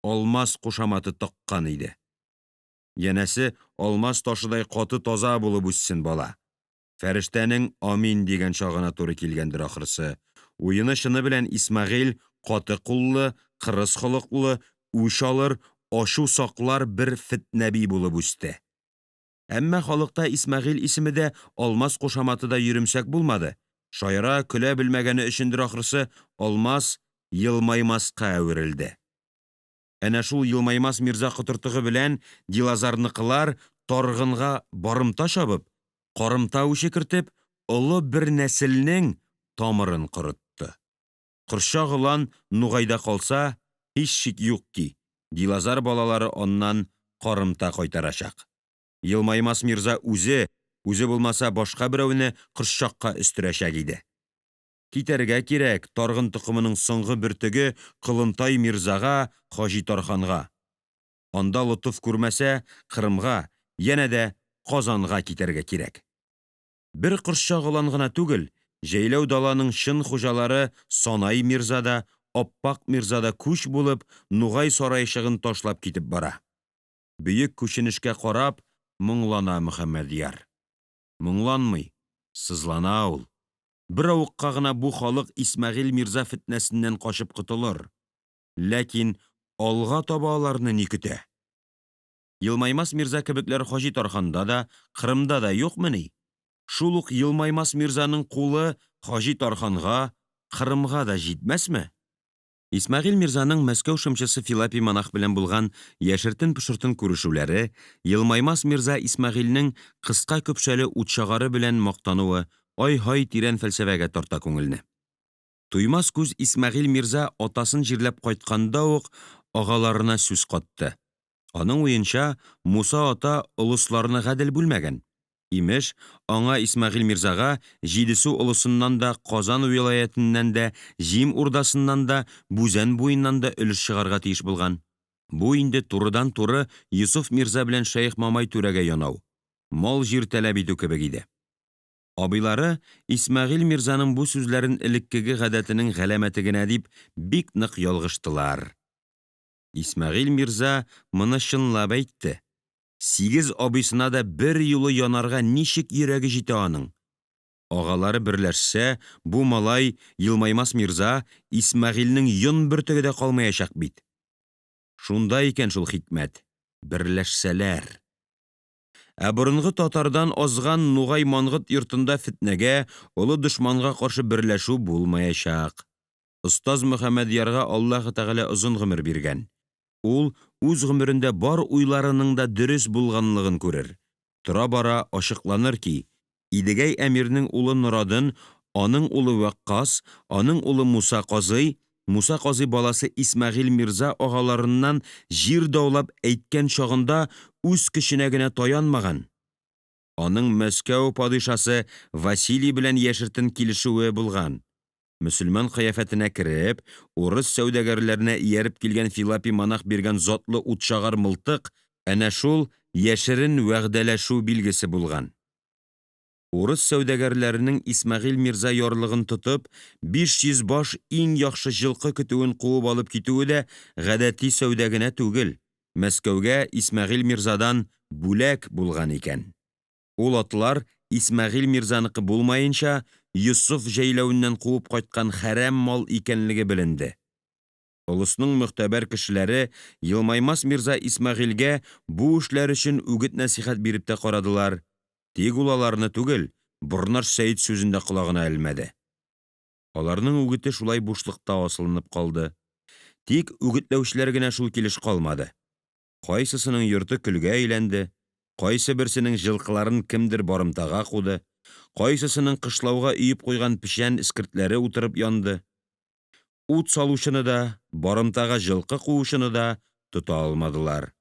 Алмас кушаматы таккан иде. Янәсе, алмас ташыдай каты таза булып үссен бала. Фәрештәнең амин дигән чагына туры килгәндер ахрысы. Уены-чыны белән Исмәгыйль каты куллы, кырыс холыклы, үч алыр, ачу саклар бер фетнәби булып үсте. Әмма халыкта Исмәгыйль исеме дә, Алмас кушаматы да йөремсәк булмады. Шаяра, көлә белмәгәне өчендер ахрысы, Алмас елмаймаска әверелде. Әнә шул елмаймас мирза котыртыгы белән Дилазарныкылар Таргынга барымта чабып, карымта үче кертеп, олы бер нәселнең тамырын корытты. Корчак олан Нугайда калса, һич шик юк ки, Дилазар балалары аннан карымта кайтарачак. Елмаймас мирза үзе, үзе булмаса, башка берәүне Кошчакка өстерәчәк иде. Китәргә кирәк Таргын токымының соңгы бөртеге Колынтай мирзага Хаҗитарханга. Анда лотыф күрмәсә, Кырымга, янә дә Казанга китәргә кирәк. Бер Кошчак олан гына түгел, Җәйләү даланың чын хуҗалары Санай мирза да, Аппак мирза да күч булып, Нугай сарайчыгын ташлап китеп бара. Бөек күченешкә карап моңлана Мөхәммәдьяр. Моңланмый, сызлана ул. Беравыкка гына бу халык Исмәгыйль мирза фетнәсеннән качып котылыр. Ләкин алга таба аларны ни көтә? Елмаймас мирза кебекләр Хаҗи Тарханда да, Кырымда да юкмыни? Шул ук Елмаймас мирзаның кулы Хаҗи Тарханга, Кырымга да җитмәсме? Исмәгыйль мирзаның Мәскәү шымчысы Филапий монах белән булган яшертен-пошыртын күрешүләре, Елмаймас мирза Исмәгыйльнең кыска көпшәле утчагары белән мактануы ай-һай тирән фәлсәфәгә тарта күңелне. Туймас күз Исмәгыйль мирза атасын җирләп кайтканда ук агаларына сүз катты. Аның уенча, Муса ата олысларны гадел бүлмәгән. Имеш, аңа Исмәгыйль мирзага Җидесу олысыннан да, Казан вилаятеннән дә, Җим урдасыннан да, Бүзән буеннан да өлеш чыгарга тиеш булган. Бу инде турыдан-туры Йосыф мирза белән Шәех Мамай түрәгә янау, мал-җир таләп итү кебек иде. Абыйлары Исмәгыйль мирзаның бу сүзләрен элеккеге гадәтенең галәмәте генә дип бик нык ялгыштылар. Исмәгыйль мирза моны чынлап әйтте. Сигез абыйсына да бер юлы янарга ничек йөрәге җитә аның? Агалары берләшсә, бу малай, Елмаймас мирза, Исмәгыйльнең йон бөртеге дә калмаячак бит. Шунда икән шул хикмәт, берләшсәләр. Ә борынгы татардан азган Нугай-Мангыт йортында фетнәгә, олы дошманга каршы берләшү булмаячак. Остаз Мөхәммәдьярга Аллаһы Тәгалә озын гомер биргән. Ул үз гомерендә бар уйларының да дөрес булганлыгын күрер. Тора-бара ачыкланыр ки, Идегәй әмирнең улы Норадын, аның улы Вәккас, аның улы Муса казый, Муса казый баласы Исмәгыйль мирза агаларыннан җир даулап әйткән чагында үз көченә генә таянмаган. Аның Мәскәү падишасы Василий белән яшертен килешүе булган. Мөселман кыяфәтенә кереп, урыс сәүдәгәрләренә ияреп килгән Филапий монах биргән затлы утчагар мылтык әнә шул яшерен вәгъдәләшү билгесе булган. Урыс сәүдәгәрләренең Исмәгыйль мирза ярлыгын тотып, 500 баш иң яхшы җылкы көтүен куып алып китүе дә гадәти сәүдә генә түгел, Мәскәүгә Исмәгыйль мирзадан бүләк булган икән. Ул атлар Исмәгыйль мирзаныкы булмаенча, Йосыф җәйләвеннән куып кайткан хәрәм мал икәнлеге беленде. Олысның могтәбәр кешеләре Елмаймас мирза Исмәгыйльгә бу эшләр өчен үгет-нәсихәт биреп тә карадылар, тик ул аларны түгел, Борнаш Сәет сүзен дә колагына элмәде. Аларның үгете шулай бушлыкта асылынып калды. Тик үгетләүчеләр генә шул килеш калмады. Кайсысының йорты көлгә әйләнде, кайсы берсенең җылкыларын кемдер барымтага куды, кайсысының кышлауга өеп куйган печән эскертләре утырып янды. Ут салучыны да, барымтага җылкы куучыны да тота алмадылар.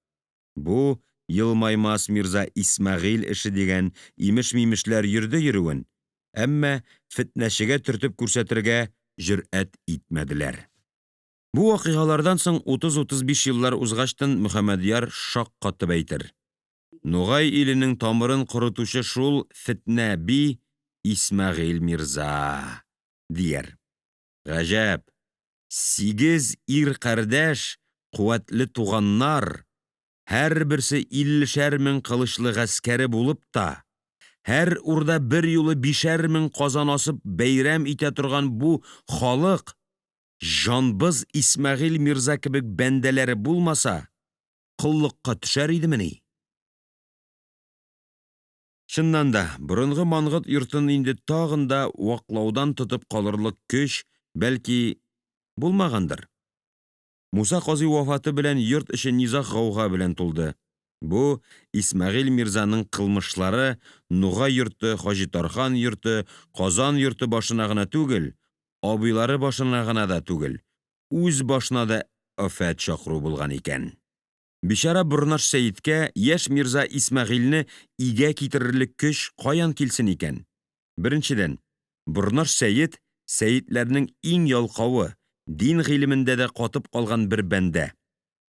Бу Елмаймас мирза Исмәгыйль эше дигән имешмимешләр йөрде йөрүен, әмма фетнәчегә төртеп күрсәтергә җөрьәт итмәделәр. Бу вакыйгалардан соң 30-35 еллар узгачтын Мөхәммәдьяр шаккатып әйтер. Нугай иленең тамырын корытучы шул фетнә би Исмәгыйль мирза, дияр. Гаҗәп, сигез ир кардәш, куәтле туганнар, һәрберсе иллешәр мең кылычлы гаскәре булып та, һәр урда берьюлы бишәр мең казан асып бәйрәм итә торган бу халык җанбыз Исмәгыйль мирза кебек бәндәләре булмаса, коллыкка төшәр идемени? Чыннан да, борынгы Мангыт йортын инде тагын да ваклаудан тотып калырлык көч, бәлки, булмагандыр. Муса казый вафаты белән йорт эче низаг-гауга белән тулды. Бу Исмәгыйль мирзаның кылмышлары Нугай йорты, Хаҗитархан йорты, Казан йорты башына гына түгел, абыйлары башына гына да түгел, үз башына да афәт чакыру булган икән. Бичара Борнаш Сәеткә яшь мирза Исмәгыйльне игә китерерлек көч каян килсен икән? Беренчедән, Борнаш Сәет сәетләрнең иң ялкавы, дин гыйлемендә дә катып калган бер бәндә.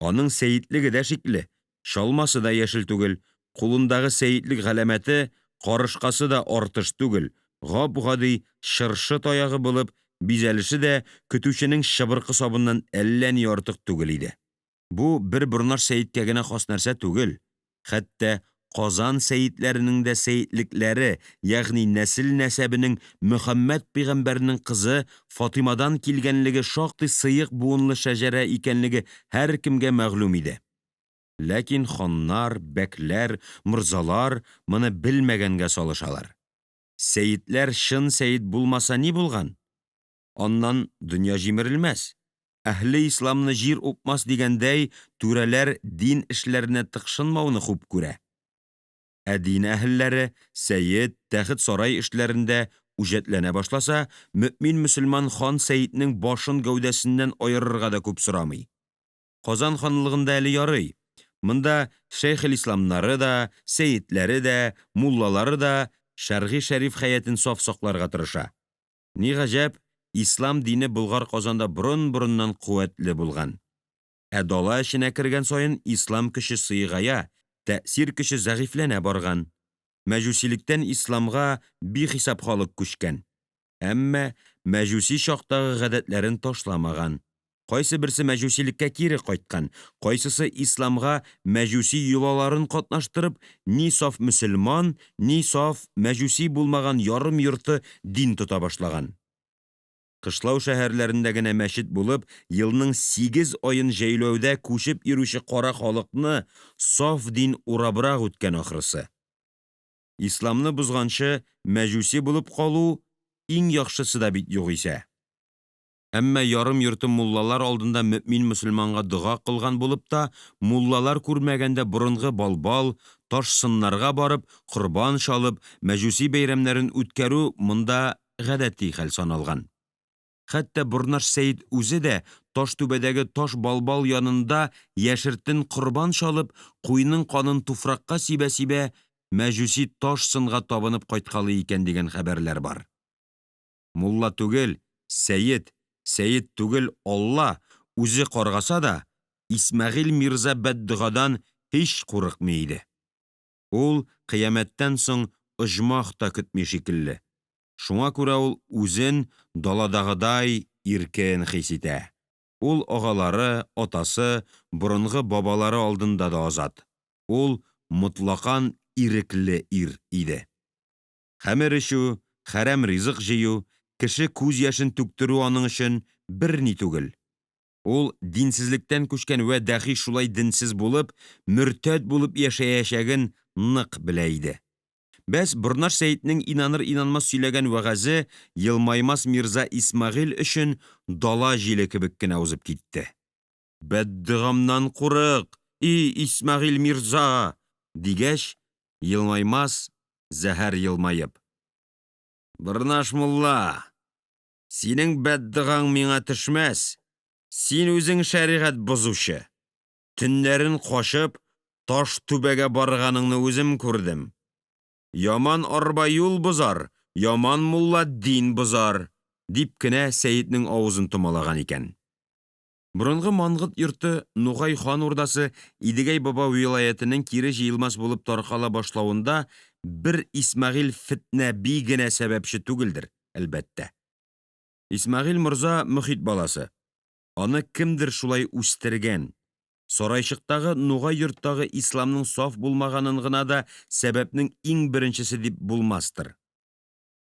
Аның сәетлеге дә шикле, чалмасы да яшел түгел, кулындагы сәетлек галәмәте, карышкасы да артыш түгел. Гапгади чыршы таягы булып, бизәлеше дә көтүченең чыбыркы сабыннан әллә ни артык түгел иде. Бу бер Борнаш сәеткә генә хас нәрсә түгел, хәтта Казан сәетләренең дә сәетлекләре, ягъни нәселнәсәбенең Мөхәммәт пәйгамбәрнең кызы Фатыймадан килгәнлеге шактый сыек буынлы шәҗәрә икәнлеге һәркемгә мәгълүм иде. Ләкин ханнар, бәкләр, морзалар моны белмәгәнгә салышалар. Сәетләр чын сәет булмаса ни булган? Аннан дөнья җимерелмәс. Әһле исламны җир упмас дигәндәй, түрәләр дин эшләренә тыкшынмауны хуп күрә. Ә дин әһелләре сәет, тәхетсарай эшләрендә үҗәтләнә башласа, мөэминмөселман хан-сәетнең башын гәүдәсеннән аерырга да күп сорамый. Казан ханлыгында әле ярый, монда шәйхелисламнары да, сәетләре дә, муллалары да шәргый шәриф хәятен саф сакларга тырыша. Ни гаҗәп, ислам дине БолгарКазанда борынборыннан куәтле булган. Ә дала эченә кергән саен ислам көче сыегая, тәэсир көче зәгыйфьләнә барган. Мәҗүсилектән исламга бихисап халык күчкән. Әмма мәҗүси чактагы гадәтләрен ташламаган. Кайсыберсе мәҗүсилеккә кире кайткан, кайсысы исламга мәҗүси йолаларын катнаштырып, ни саф мөселман, ни саф мәҗүси булмаган ярымйорты дин тота башлаган. Кышлау шәһәрләрендә генә мәчет булып, елның сигез аен җәйләүдә күчеп йөрүче кара халыкны саф дин урабрак үткән, ахрысы. Исламны бозганчы, мәҗүси булып калу иң яхшысы да бит югыйсә. Әмма ярымйорты муллалар алдында мөэминмөселманга дога кылган булып та, муллалар күрмәгәндә борынгы балбал, таш сыннарга барып, корбан чалып, мәҗүси бәйрәмнәрен үткәрү монда гадәти хәл саналган. Хәтта Борнаш сәет үзе дә Таштүбәдәге таш балбал янында яшертен корбан чалып, куйның канын туфракка сибәсибә, мәҗүси таш сынга табынып кайткалый икән дигән хәбәрләр бар. Мулла түгел, сәет, сәет түгел, Алла үзе каргаса да, Исмәгыйль мирза бәддогадан һич курыкмый иде. Ул кыямәттән соң оҗмах та көтми шикелле. Шуңа күрә ул үзен даладагыдай иркен хис итә. Ул агалары, атасы, борынгы бабалары алдында да азат. Ул мотлакан ирекле ир иде. Хәмер эчү, хәрәм ризык җыю, кеше күз яшен түктерү аның өчен берни түгел. Ул динсезлектән күчкән вә дәхи шулай денсез булып, мөртәт булып яшәячәген нык белә иде. Бәс, Борнаш Сәетнең инаныринанмас сөйләгән вәгазе Елмаймас мирза Исмәгыйль өчен дала җиле кебек кенә узып китте. Бәддогамнан курык, и Исмәгыйль мирза! дигәч, Елмаймас, зәһәр елмаеп Борнаш мулла, синең бәддогаң миңа төшмәс, син үзең шәригать бозучы, төннәрен качып, Таштүбәгә барганыңны үзем күрдем. Яман арба юл бозар, яман мулла дин бозар, дип кенә Сәетнең авызын томалаган икән. Борынгы Мангыт йорты, Нугай хан урдасы, Идегәй баба вилаятенең кире җыелмас булып таркала башлавында бер Исмәгыйль фетнә би генә сәбәпче түгелдер, әлбәттә. Исмәгыйль морза мохит баласы. Аны кемдер шулай үстергән. Сарайчыктагы Нугай йорттагы исламның саф булмаганын гына да сәбәпнең иң беренчесе дип булмастыр.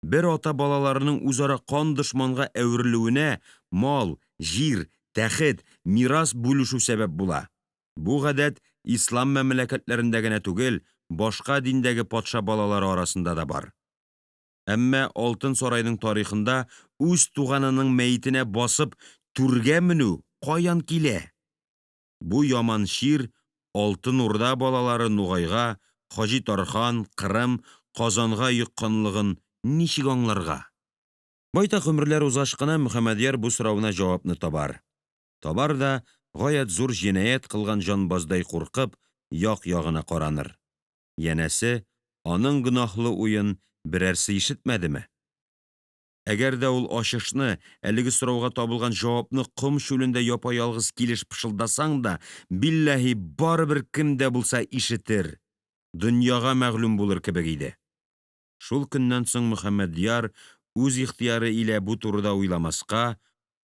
Бер ата балаларының үзара кан дошманга әверелүенә мал, җир, тәхет, мирас бүлешү сәбәп була. Бу гадәт ислам мәмләкәтләрендә генә түгел, башка диндәге патша балалары арасында да бар. Әмма Алтын сарайның тарихында үз туганының мәетенә басып түргә менү каян килә? Бу яман чир Алтын Урда балалары Нугайга, Хаҗи Тархан, Кырым, Казанга йокканлыгын ничек аңларга? Байтак гомерләр узгач кына Мөхәммәдьяр бу соравына җавапны табар. Табар да, гаять зур җинаять кылган җанбаздай куркып, якягына караныр. Янәсе, аның гөнаһлы уен берәрсе ишетмәдеме? Әгәр дә ул ачышны, әлеге сорауга табылган җавапны ком чүлендә япаялгыз килеш пышылдасаң да, билләһи, барыбер кем дә булса ишетер, дөньяга мәгълүм булыр кебек иде. Шул көннән соң Мөхәммәдьяр үз ихтыяры илә бу турыда уйламаска,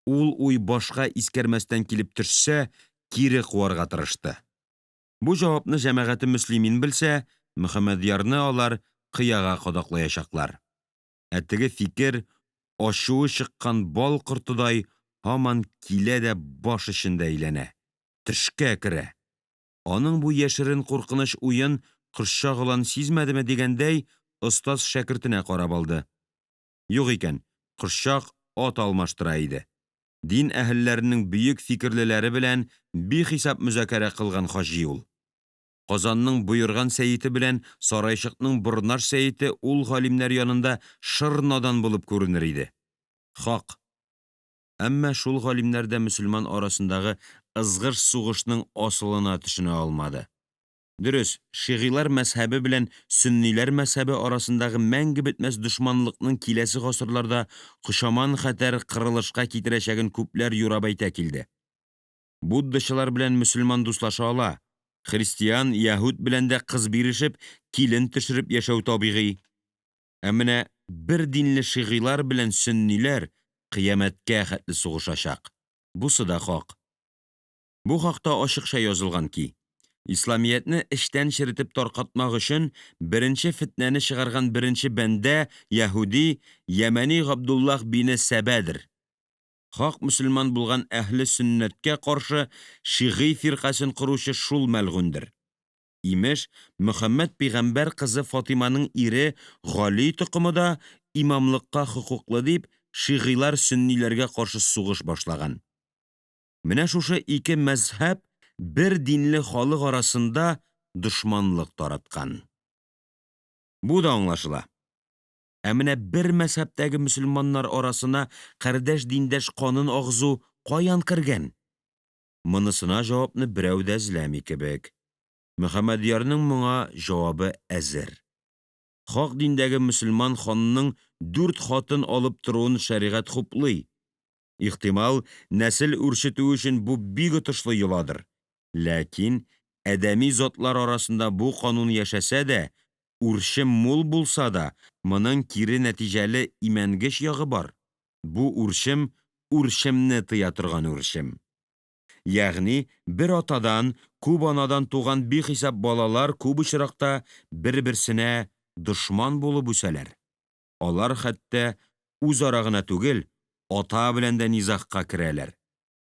ул уй башка искәрмәстән килеп төшсә, кире куарга тырышты. Бу җавапны җәмәгате мөслимин белсә, Мөхәммәдьярны алар кыяга кадаклаячаклар. Ә теге фикер, ачуы чыккан бал кортыдай, һаман килә дә баш эчендә әйләнә, төшкә керә. Аның бу яшерен куркыныч уен Кошчак олан сизмәдеме дигәндәй, остаз шәкертенә карап алды. Юк икән, Кошчак ат алмаштыра иде. Дин әһелләренең бөек фикерлеләре белән бихисап мөзакәрә кылган хаҗи ул. Казанның Боерган сәете белән Сарайчыкның Борнаш сәете ул галимнәр янында шыр надан булып күренер иде. Хак, әмма шул галимнәр дә мөселман арасындагы ызгышсугышның асылына төшенә алмады. Дөрес, шигыйлар мәзһәбе белән сөнниләр мәзһәбе арасындагы мәңге бетмәс дошманлыкның киләсе гасырларда кочаман хәтәр кырылышка китерәчәген күпләр юрап әйтә килде. Буддачылар белән мөселман дуслаша ала, христиан, яһүд белән дә кыз бирешеп, килен төшереп яшәү табигый. Ә менә бер динле шигыйлар белән сөнниләр кыямәткә хәтле сугышачак. Бусы да хак. Бу хакта ачыкча язылган ки, Исламиятне эчтән черетеп таркатмак өчен беренче фетнәне чыгарган беренче бәндә яһүди Ямәни Габдуллаһ бине Сәбәдер. Хак мөселман булган әһле сөннәткә каршы шигый фиркасен коручы шул мәлгуньдер. Имеш, Мөхәммәд пигамбәр кызы Фатыйманың ире Гали токымы да имамлыкка хокуклы дип, шигыйлар сөнниләргә каршы сугыш башлаган. Менә шушы ике мәзһәб бер динле халык арасында дошманлык тараткан. Бу да аңлашыла. Ә менә бер мәзһәбтәге мөселманнар арасына кардәш-диндәш канын агызу каян кергән? Монысына җавапны берәү дә эзләми кебек. Мөхәммәдьярның моңа җавабы әзер. Хак диндәге мөселман ханның дүрт хатын алып торуын шәригать хуплый. Ихтимал, нәсел үрчетү өчен бу бик отышлы йоладыр. Ләкин адәми затлар арасында бу канун яшәсә дә, үрчем мул булса да, моның кире нәтиҗәле имәнгеч ягы бар. Бу үрчем үрчемне тыя торган үрчем. Ягъни бер атадан, күп анадан туган бихисап балалар күп очракта берберсенә дошман булып үсәләр. Алар хәтта үзара гына түгел, ата белән дә низагка керәләр.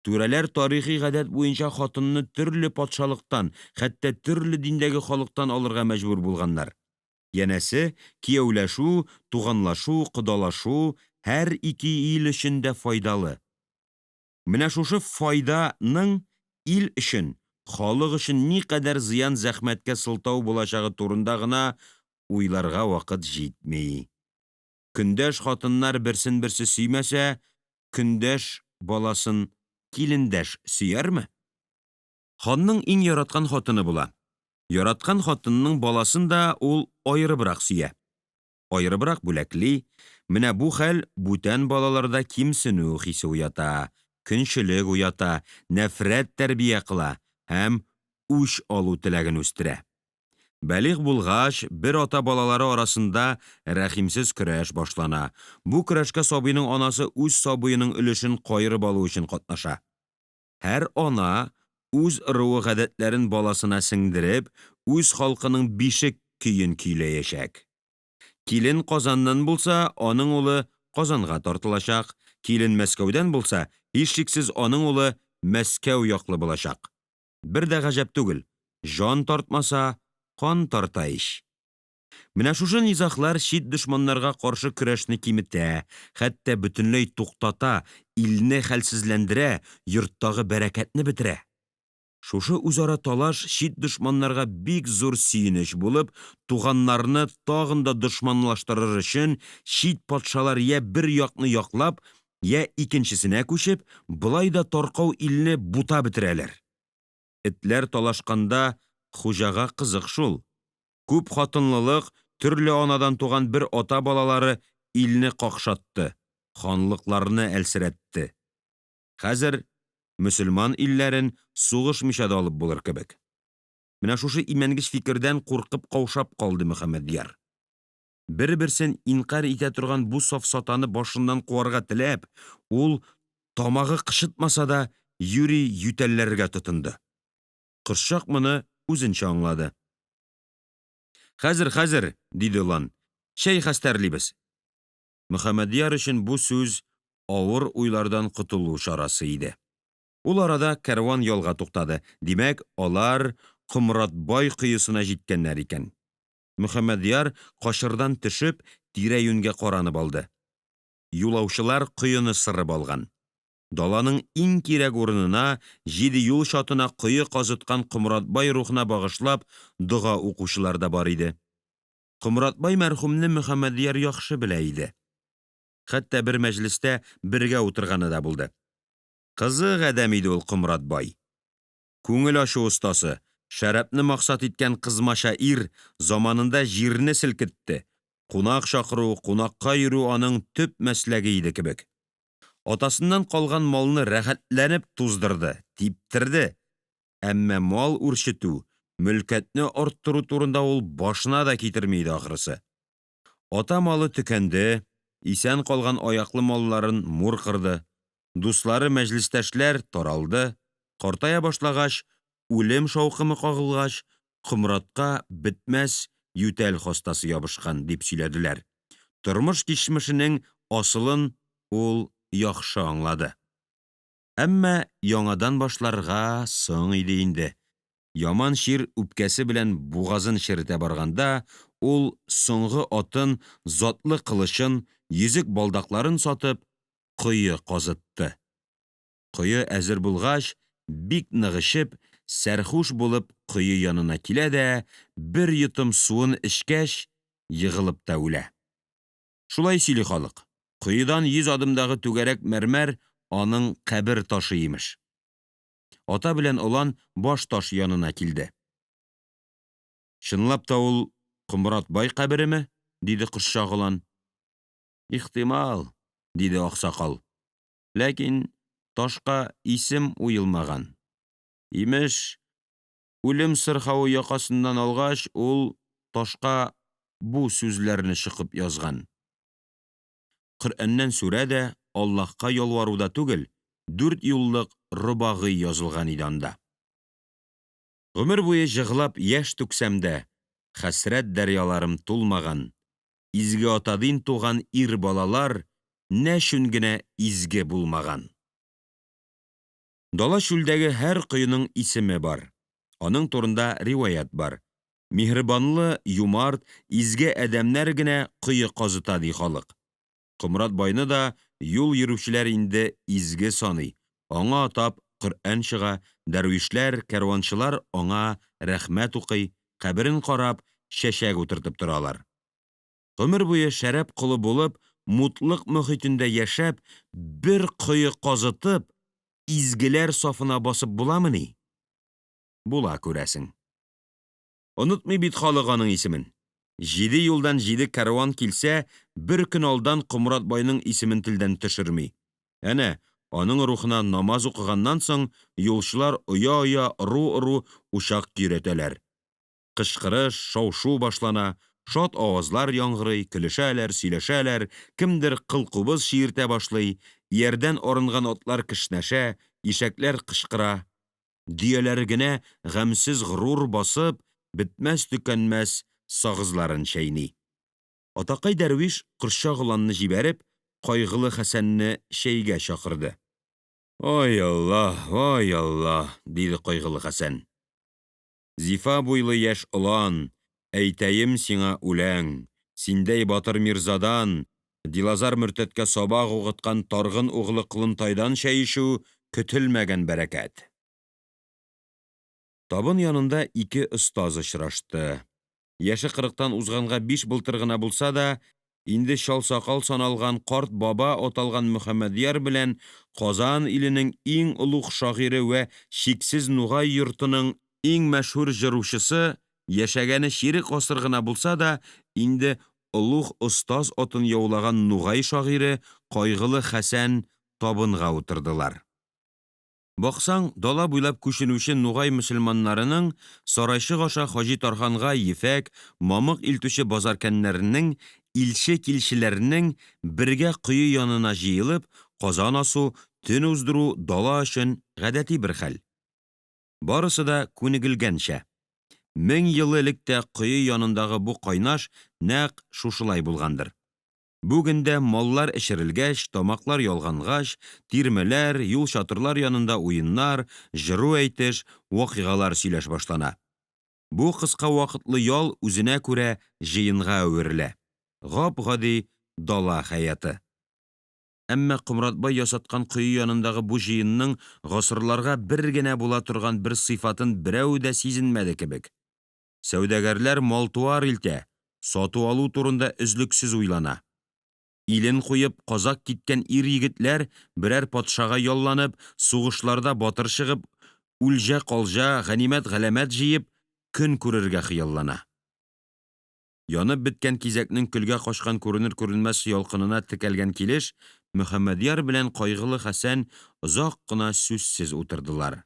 Түрәләр тарихи гадәт буенча хатынны төрле патшалыктан, хәтта төрле диндәге халыктан алырга мәҗбүр булганнар. Янәсе, кияүләшү, туганлашу, кодалашу һәр ике ил өчен дә файдалы. Менә шушы файда ның ил өчен, халык өчен никадәр зыянзәхмәткә сылтау булачагы турында гына уйларга вакыт җитми. Көндәш хатыннар берсенберсе сөймәсә, көндәш баласын килендәш сөярме? Ханның иң яраткан хатыны була. Яраткан хатынының баласын да ул аерыбрак сөя. Аерыбрак бүләкли. Менә бу хәл бүтән балаларда кимсенү хисе уята, көнчелек уята, нәфрәт тәрбия кыла һәм үч алу теләген үстерә. Балигъ булгач, бер ата балалары арасында рәхимсез көрәш башлана. Бу көрәшкә сабыйның анасы үз сабыеның өлешен каерып алу өчен катнаша. Һәр ана үз ыруы гадәтләрен баласына сеңдереп, үз халкының бишек көен көйләячәк. Килен Казаннан булса, аның улы Казанга тартылачак, килен Мәскәүдән булса, һичшиксез аның улы Мәскәү яклы булачак. Бер дә гаҗәп түгел, җан тартмаса, кан тарта ич. Менә шушы низаглар чит дошманнарга каршы көрәшне киметә, хәтта бөтенләй туктата, илне хәлсезләндерә, йорттагы бәрәкәтне бетерә. Шушы үзара талаш чит дошманнарга бик зур сөенеч булып, туганнарны тагын да дошманлаштырыр өчен чит патшалар я бер якны яклап, я икенчесенә күчеп, болай да таркау илне бутап бетерәләр. Этләр талашканда хуҗага кызык шул. Күпхатынлылык, төрле анадан туган бер ата балалары илне какшатты, ханлыкларны әлсерәтте. Хәзер мөселман илләрен сугышмыйча да алып булыр кебек. Менә шушы имәнгеч фикердән куркыпкаушап калды Мөхәммәдьяр. Берберсен инкарь итә торган бу сафсатаны башыннан куарга теләп, ул, тамагы кычытмаса да, юри ютәлләргә тотынды. Кошчак моны үзенчә аңлады. Хәзер, хәзер, диде олан, чәй хәстәрлибез. Мөхәммәдьяр өчен бу сүз авыр уйлардан котылу чарасы иде. Ул арада кәрван ялга туктады, димәк, алар Комратбай коесына җиткәннәр икән. Мөхәммәдьяр, качырдан төшеп, тирәюньгә каранып алды. Юлаучылар коены сырып алган. Даланың иң кирәк урынына, җиде юл чатына кое казыткан Комратбай рухына багышлап дога укучылар да бар иде. Комратбай мәрхүмне Мөхәммәдьяр яхшы белә иде. Хәтта бер мәҗлестә бергә утырганы да булды. Кызык адәм иде ул Комратбай. Күңел ачу остасы, шәрабны максат иткән кызмача ир заманында җирне селкетте, кунак чакыру, кунакка йөрү аның төп мәсләге иде кебек. Атасыннан калган малны рәхәтләнеп туздырды, типтерде. Әмма мал үрчетү, мөлкәтне арттыру турында ул башына да китерми иде ахрысы. Ата малы төкәнде, исән калган аяклы малларын мур кырды, дуслары мәҗлестәшләр таралды, картая башлагач, үлем шаукымы кагылгач, Комратка бетмәс ютәл хастасы ябышкан, дип сөйләделәр. Тормыш кичмешенең асылын ул яхшы аңлады. Әмма яңадан башларга соң иде инде. Яман чир үпкәсе белән бугазын черетә барганда, ул соңгы атын, затлы кылычын, йөзек балдакларын сатып, кое казытты. Кое әзер булгач, бик нык эчеп, сәрхуш булып кое янына килә дә, бер йотым суын эчкәч, егылып та үлә. Шулай сөйли халык, коедан йөз адымдагы түгәрәк мәрмәр аның кабер ташы, имеш. Ата белән олан баш таш янына килде. Чынлап та ул Комратбай кабереме? диде кошчак олан. Ихтимал, диде аксакал. Ләкин ташка исем уелмаган. Имеш, үлем сырхавы якасыннан алгач, ул ташка бу сүзләрне чокып язган. Коръәннән сүрә дә, Аллаһка ялвару да түгел, дүртьюллык робагый язылган иде анда. Гомер буе җыгълап яшь түксәм дә, Хәсрәт дәрьяларым тулмаган. Изге атадин туган ир балалар Нәчүн генә изге булмаган? Дала чүлдәге һәр коеның исеме бар, аның турында риваять бар. Миһербанлы, юмарт, изге адәмнәр генә кое казыта, ди халык. Комрат байны да юл йөрүчеләр инде изге саный, аңа атап Коръән чыга, дәрвишләр, кәрванчылар аңа рәхмәт укый, каберен карап, чәчәк утыртып торалар. Гомер буе шәраб колы булып, мутлык мохитендә яшәп, бер кое казытып, изгеләр сафына басып буламыни? Була, күрәсең. Онытмый бит халык аның исемен. Җиде юлдан җиде кәрван килсә, бер көн алдан Комрат байның исемен телдән төшерми. Әнә, аның рухына намаз укыганнан соң, юлчылар ояоя, ыру-ыру учак көйрәтәләр. Кычкырыш, шаушу башлана, шат авазлар яңгырый, көлешәләр, сөйләшәләр, кемдер кылкубыз чиертә башлый, иярдән арынган атлар кешнәшә, ишәкләр кычкыра, дөяләре генә гамьсез горур басып, бетмәстөкәнмәс сагызларын чәйни. Атакай дәрвиш, кошчак оланны җибәреп, кайгылы Хәсәнне чәйгә чакырды. Ай алла, ай алла, диде кайгылы Хәсән. Зифа буйлы яшь олан, әйтәем сиңа үләң, синдәй батыр мирзадан, Дилазар мөртәткә сабак укыткан Таргын углы Колынтайдан чәй эчү көтелмәгән бәрәкәт. Табын янында ике остаз очрашты. Яше кырыктан узганга биш былтыр гына булса да, инде чал сакал саналган карт баба аталган Мөхәммәдьяр белән Казан иленең иң олуг шагыйре вә чиксез Нугай йортының иң мәшһүр җыручысы, яшәгәне чирек гасыр гына булса да, инде олуг остаз атын яулаган Нугай шагыйре Кайгылы Хәсән табынга утырдылар. Баксаң, дала буйлап күченүче нугай мөселманнарының Сарайчык аша Хаҗи Тарханга ефәк, мамык илтүче базаркәннәрнең, илче-килчеләрнең бергә кое янына җыелып, казан асу, төн уздыру дала өчен гадәти бер хәл. Барысы да күнегелгәнчә. 1000 ел элек тә кое янындагы бу кайнаш нәкъ шушылай булгандыр. Бүген дә маллар эчерелгәч, тамаклар ялгангач, тирмәләр, юл-чатырлар янында уеннар, җыру әйтеш, вакыйгалар сөйләш башлана. Бу кыска вакытлы ял үзенә күрә җыенга әверелә. Гап-гади дала хәяты. Әмма Комратбай ясаткан кое янындагы бу җыенның гасырларга бер генә була торган бер сыйфатын берәү дә сизенмәде кебек. Сәүдәгәрләр мал-туар илтә, сату-алу турында өзлексез уйлана. Илен куеп, казак киткән ир-егетләр берәр патшага ялланып, сугышларда батыр чыгып, үлҗәкалҗа, ганимәт-галәмәт җыеп, көн күрергә хыяллана. Янып беткән кизәкнең көлгә качкан күренер-күренмәс ялкынына текәлгән килеш, Мөхәммәдьяр белән кайгылы Хәсән озак кына сүзсез утырдылар.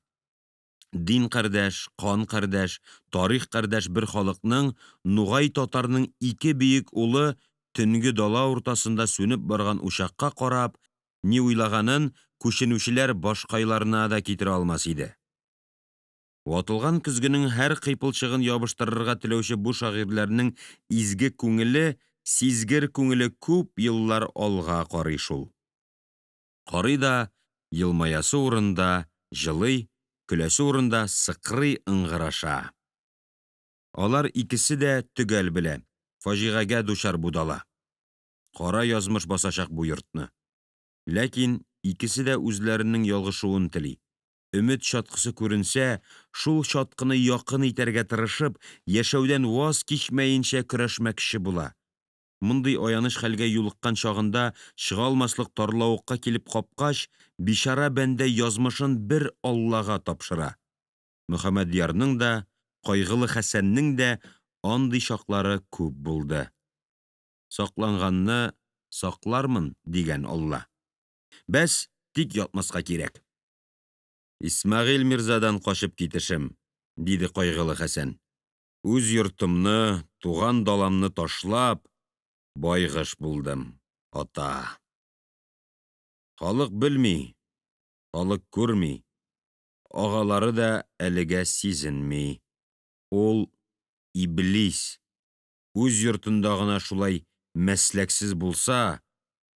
Дин кардәш, кан кардәш, тарих кардәш бер халыкның, нугай татарның ике бөек улы төнге дала уртасында сүнеп барган учакка карап, ни уйлаганын күченүчеләр башкайларына да китерә алмас иде. Ватылган көзгенең һәр кыйпылчыгын ябыштырырга теләүче бу шагыйрьләрнең изге күңеле, сизгер күңеле күп еллар алга карый шул. Карый да елмаясы урында җылый, көләсе урында сыкрыйыңгыраша. Алар икесе дә төгәл белә фаҗигагә дучар бу дала, кара язмыш басачак бу йортны. Ләкин икесе дә үзләренең ялгышуын тели, өмет чаткысы күренсә, шул чаткыны якын итәргә тырышып, яшәүдән ваз кичмәенчә көрәшмәкче була. Мондый аяныч хәлгә юлыккан чагында, чыга алмаслык тарлавыкка килеп капкач, бичара бәндә язмышын бер Аллага тапшыра. Мөхәммәдьярның да, кайгылы Хәсәннең дә андый чаклары күп булды. Сакланганны саклармын, дигән Алла. Бәс, тик ятмаска кирәк. Исмәгыйль мирзадан качып китешем, диде кайгылы Хәсән. Үз йортымны, туган даламны ташлап, байгыш булдым, ата. Халык белми, халык күрми, агалары да әлегә сизенми. Ул иблис, үз йортында гына шулай мәсләксез булса,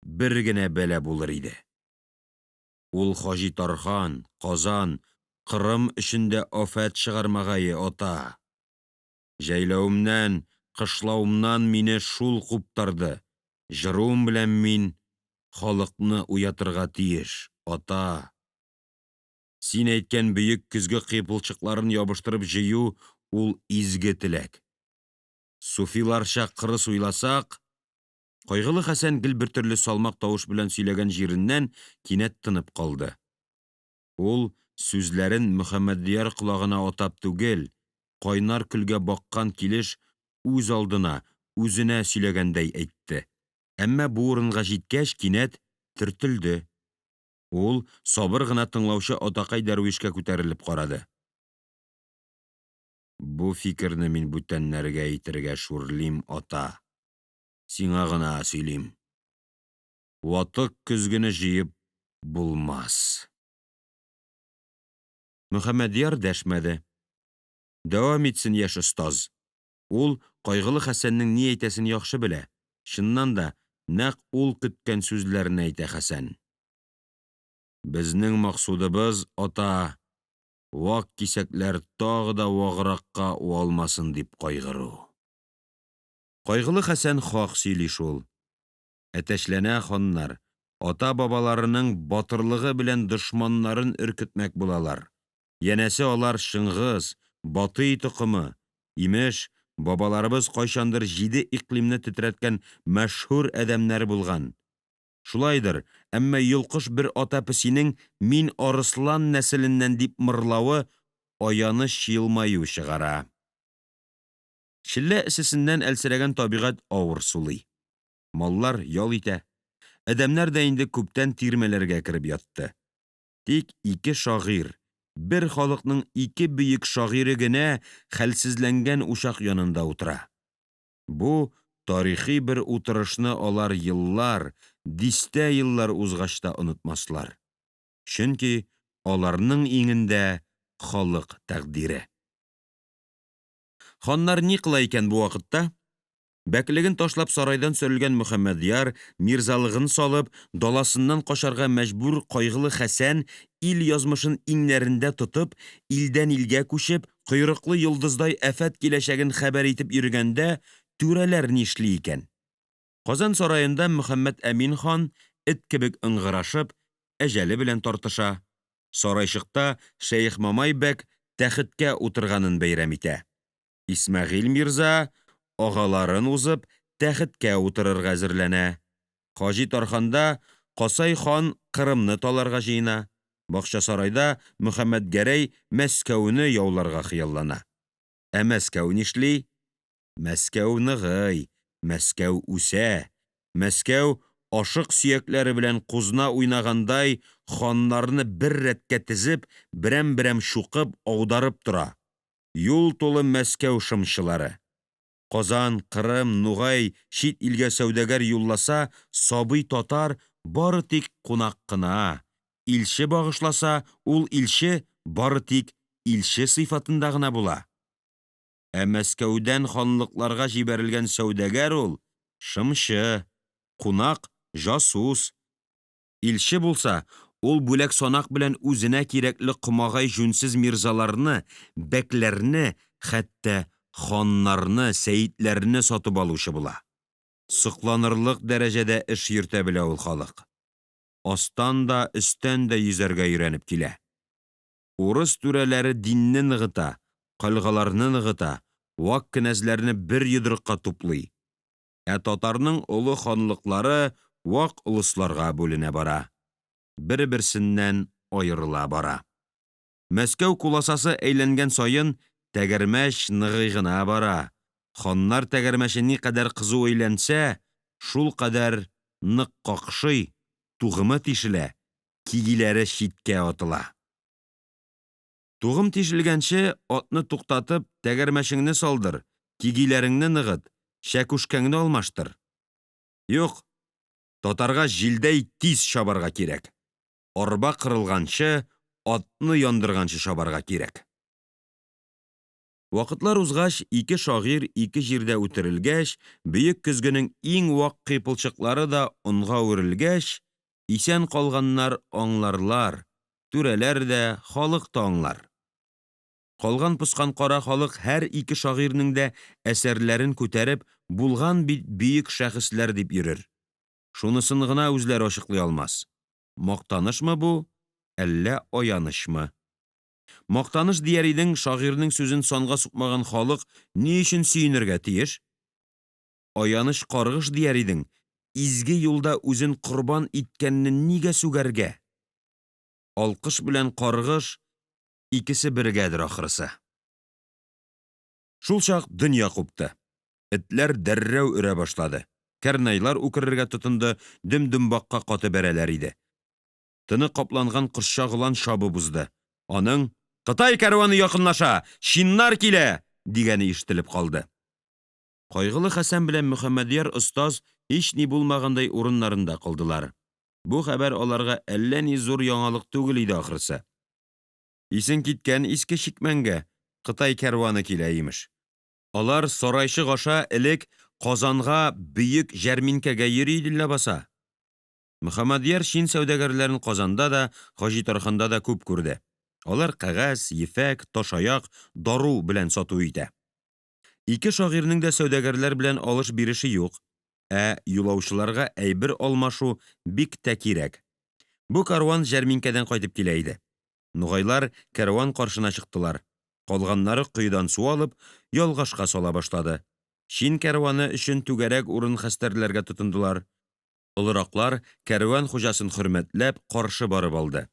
бер генә бәла булыр иде. Ул Хаҗи Тархан, Казан, Кырым өчен дә афәт чыгармагае, ата. Җәйләвемнән, кышлавымнан мине шул куптарды, җыруым белән мин халыкны уятырга тиеш, ата. Син әйткән бөек көзге кыйпылчыкларын ябыштырып җыю ул изге теләк. Суфиларча кырыс уйласак... Кайгылы Хәсән гел бертөрле салмак тавыш белән сөйләгән җиреннән кинәт тынып калды. Ул сүзләрен Мөхәммәдьяр колагына атап түгел, кайнар көлгә баккан килеш үзалдына, үзенә сөйләгәндәй әйтте. Әмма бу урынга җиткәч, кинәт төртелде. Ул сабыр гына тыңлаучы атакай дәрвишкә күтәрелеп карады. Бу фикерне мин бүтәннәргә әйтергә шүрлим, ата, сиңа гына сөйлим. Ватык көзгене җыеп булмас. Мөхәммәдьяр дәшмәде. Дәвам итсен яшь остаз. Ул кайгылы Хәсәннең ни әйтәсен яхшы белә. Чыннан да, нәкъ ул көткән сүзләрне әйтә Хәсән. Безнең максудыбыз, ата, вак кисәкләр тагы да вагракка уалмасын дип кайгыру. Кайгылы Хәсән хак сөйли шул. Әтәчләнә ханнар, атабабаларының батырлыгы белән дошманнарын өркетмәк булалар. Янәсе алар Чыңгыз, Батый токымы, имеш, бабаларыбыз кайчандыр җиде икълимне тетрәткән мәшһүр адәмнәр булган. Шулайдыр, әмма йолкыш бер ата песинең мин арыслан нәселеннән дип мырлавы аяныч елмаю чыгара. Челлә эссесеннән әлсерәгән табигать авыр сулый. Маллар ял итә. Адәмнәр дә инде күптән тирмәләргә кереп ятты. Тик ике шагыйрь, бер халыкның ике бөек шагыйре генә хәлсезләнгән учак янында утыра. Бу тарихи бер утырышны алар еллар, дистә еллар узгач та онытмаслар, чөнки аларның иңендә халык тәкъдире. Ханнар ни кыла икән бу вакытта? Бәклеген ташлап сарайдан сөрелгән Мөхәммәдьяр, мирзалыгын салып, даласыннан качарга мәҗбүр кайгылы Хәсән, ил язмышын иңнәрендә тотып, илдән илгә күчеп, койрыклы йолдыздай афәт киләчәген хәбәр итеп йөргәндә, түрәләр нишли икән? Казан сараенда Мөхәммәд Әмин хан, эт кебек ыңгырашып, әҗәле белән тартыша. Сарайчыкта Шәех Мамай бәк тәхеткә утырганын бәйрәм итә. Исмәгыйль мирза, агаларын узып, тәхеткә утырырга әзерләнә. Хаҗи Тарханда Касай хан Кырымны таларга җыена. Бакчасарайда Мөхәммәтгәрәй Мәскәүне яуларга хыяллана. Ә Мәскәү нишли? Мәскәү ныгый, Мәскәү үсә, Мәскәү ашык сөякләре белән кузна уйнагандай ханнарны бер рәткә тезеп, берәмберәм чукып, аударып тора. Юл тулы Мәскәү шымчылары. Казан, Кырым, Нугай чит илгә сәүдәгәр юлласа, сабый татар бары тик кунак кына, илче багышласа, ул илче бары тик илче сыйфатында гына була. Ә Мәскәүдән ханлыкларга җибәрелгән сәүдәгәр ул шымчы, кунак җасус. Илче булса, ул бүләксанак белән үзенә кирәкле комагай җүнсез мирзаларны, бәкләрне, хәтта ханнарны, сәетләрне сатып алучы була. Сокланырлык дәрәҗәдә эш йөртә белә ул халык. Астан да, өстән дә йөзәргә өйрәнеп килә. Урыс түрәләре динне ныгыта, кальгаларны ныгыта, вак кенәзләрне бер йодрыкка туплый. Ә татарның олы ханлыклары вак олысларга бүленә бара, берберсеннән аерыла бара. Мәскәү куласасы әйләнгән саен, тәгәрмәч ныгый гына бара, ханнар тәгәрмәче никадәр кызу әйләнсә, шулкадәр нык какшый, тугымы тишелә, кигиләре читкә атыла. Тугым тишелгәнче, атны туктатып, тәгәрмәчеңне салдыр, кигиләреңне ныгыт, чәкүшкәңне алмаштыр. Юк, татарга җилдәй тиз чабарга кирәк. Арба кырылганчы, атны яндырганчы чабарга кирәк. Вакытлар узгач, ике шагыйрь ике җирдә үтерелгәч, бөек көзгенең иң вак кыйпылчыклары да онга үрелгәч, исән калганнар аңларлар, түрәләр дә, халык та аңлар. Калганпоскан кара халык һәр ике шагыйрьнең дә әсәрләрен күтәреп, булган бит бөек шәхесләр дип йөрер. Шунысын гына үзләре ачыклый алмас мактанышмы бу, әллә аянычмы? Мактаныш дияр идең, шагыйрьнең сүзен санга сукмаган халык ни өчен сөенергә тиеш? Аяныч каргыш дияр идең, изге юлда үзен корбан иткәнне нигә сүгәргә? Алкыш белән каргыш икесе бергәдер ахрысы. Шулчак дөнья купты. Этләр дәррәү өрә башлады. Кәрнайлар үкерергә тотынды, дөмдөм бакка каты бәрәләр иде. Тыны капланган кошча голан чабып узды. Аның Кытай кәрваны якынлаша! Чиннар килә! дигәне ишетелеп калды. Кайгылы Хәсән белән Мөхәммәдьяр остаз һични булмагандай урыннарында калдылар. Бу хәбәр аларга әллә ни зур яңалык түгел иде ахрысы. Исең киткән иске чикмәнгә, Кытай кәрваны килә, имеш. Алар Сарайчык аша элек Казанга бөек җәрминкәгә йөри иде ләбаса. Мөхәммәдьяр чин сәүдәгәрләрен Казанда да, Хаҗитарханда да күп күрде. Алар кәгазь, ефәк, ташаяк, дару белән сату итә. Ике шагыйрьнең дә сәүдәгәрләр белән алыш-биреше юк, ә юлаучыларга әйбер алмашу бик тә кирәк. Бу кәрван җәрминкәдән кайтып килә иде. Нугайлар кәрван каршына чыктылар. Калганнары коедан су алып, ялгашка сала башлады. Чин кәрваны өчен түгәрәк урын хәстәрләргә тотындылар. Олыраклар кәрван хуҗасын хөрмәтләп, каршы барып алды.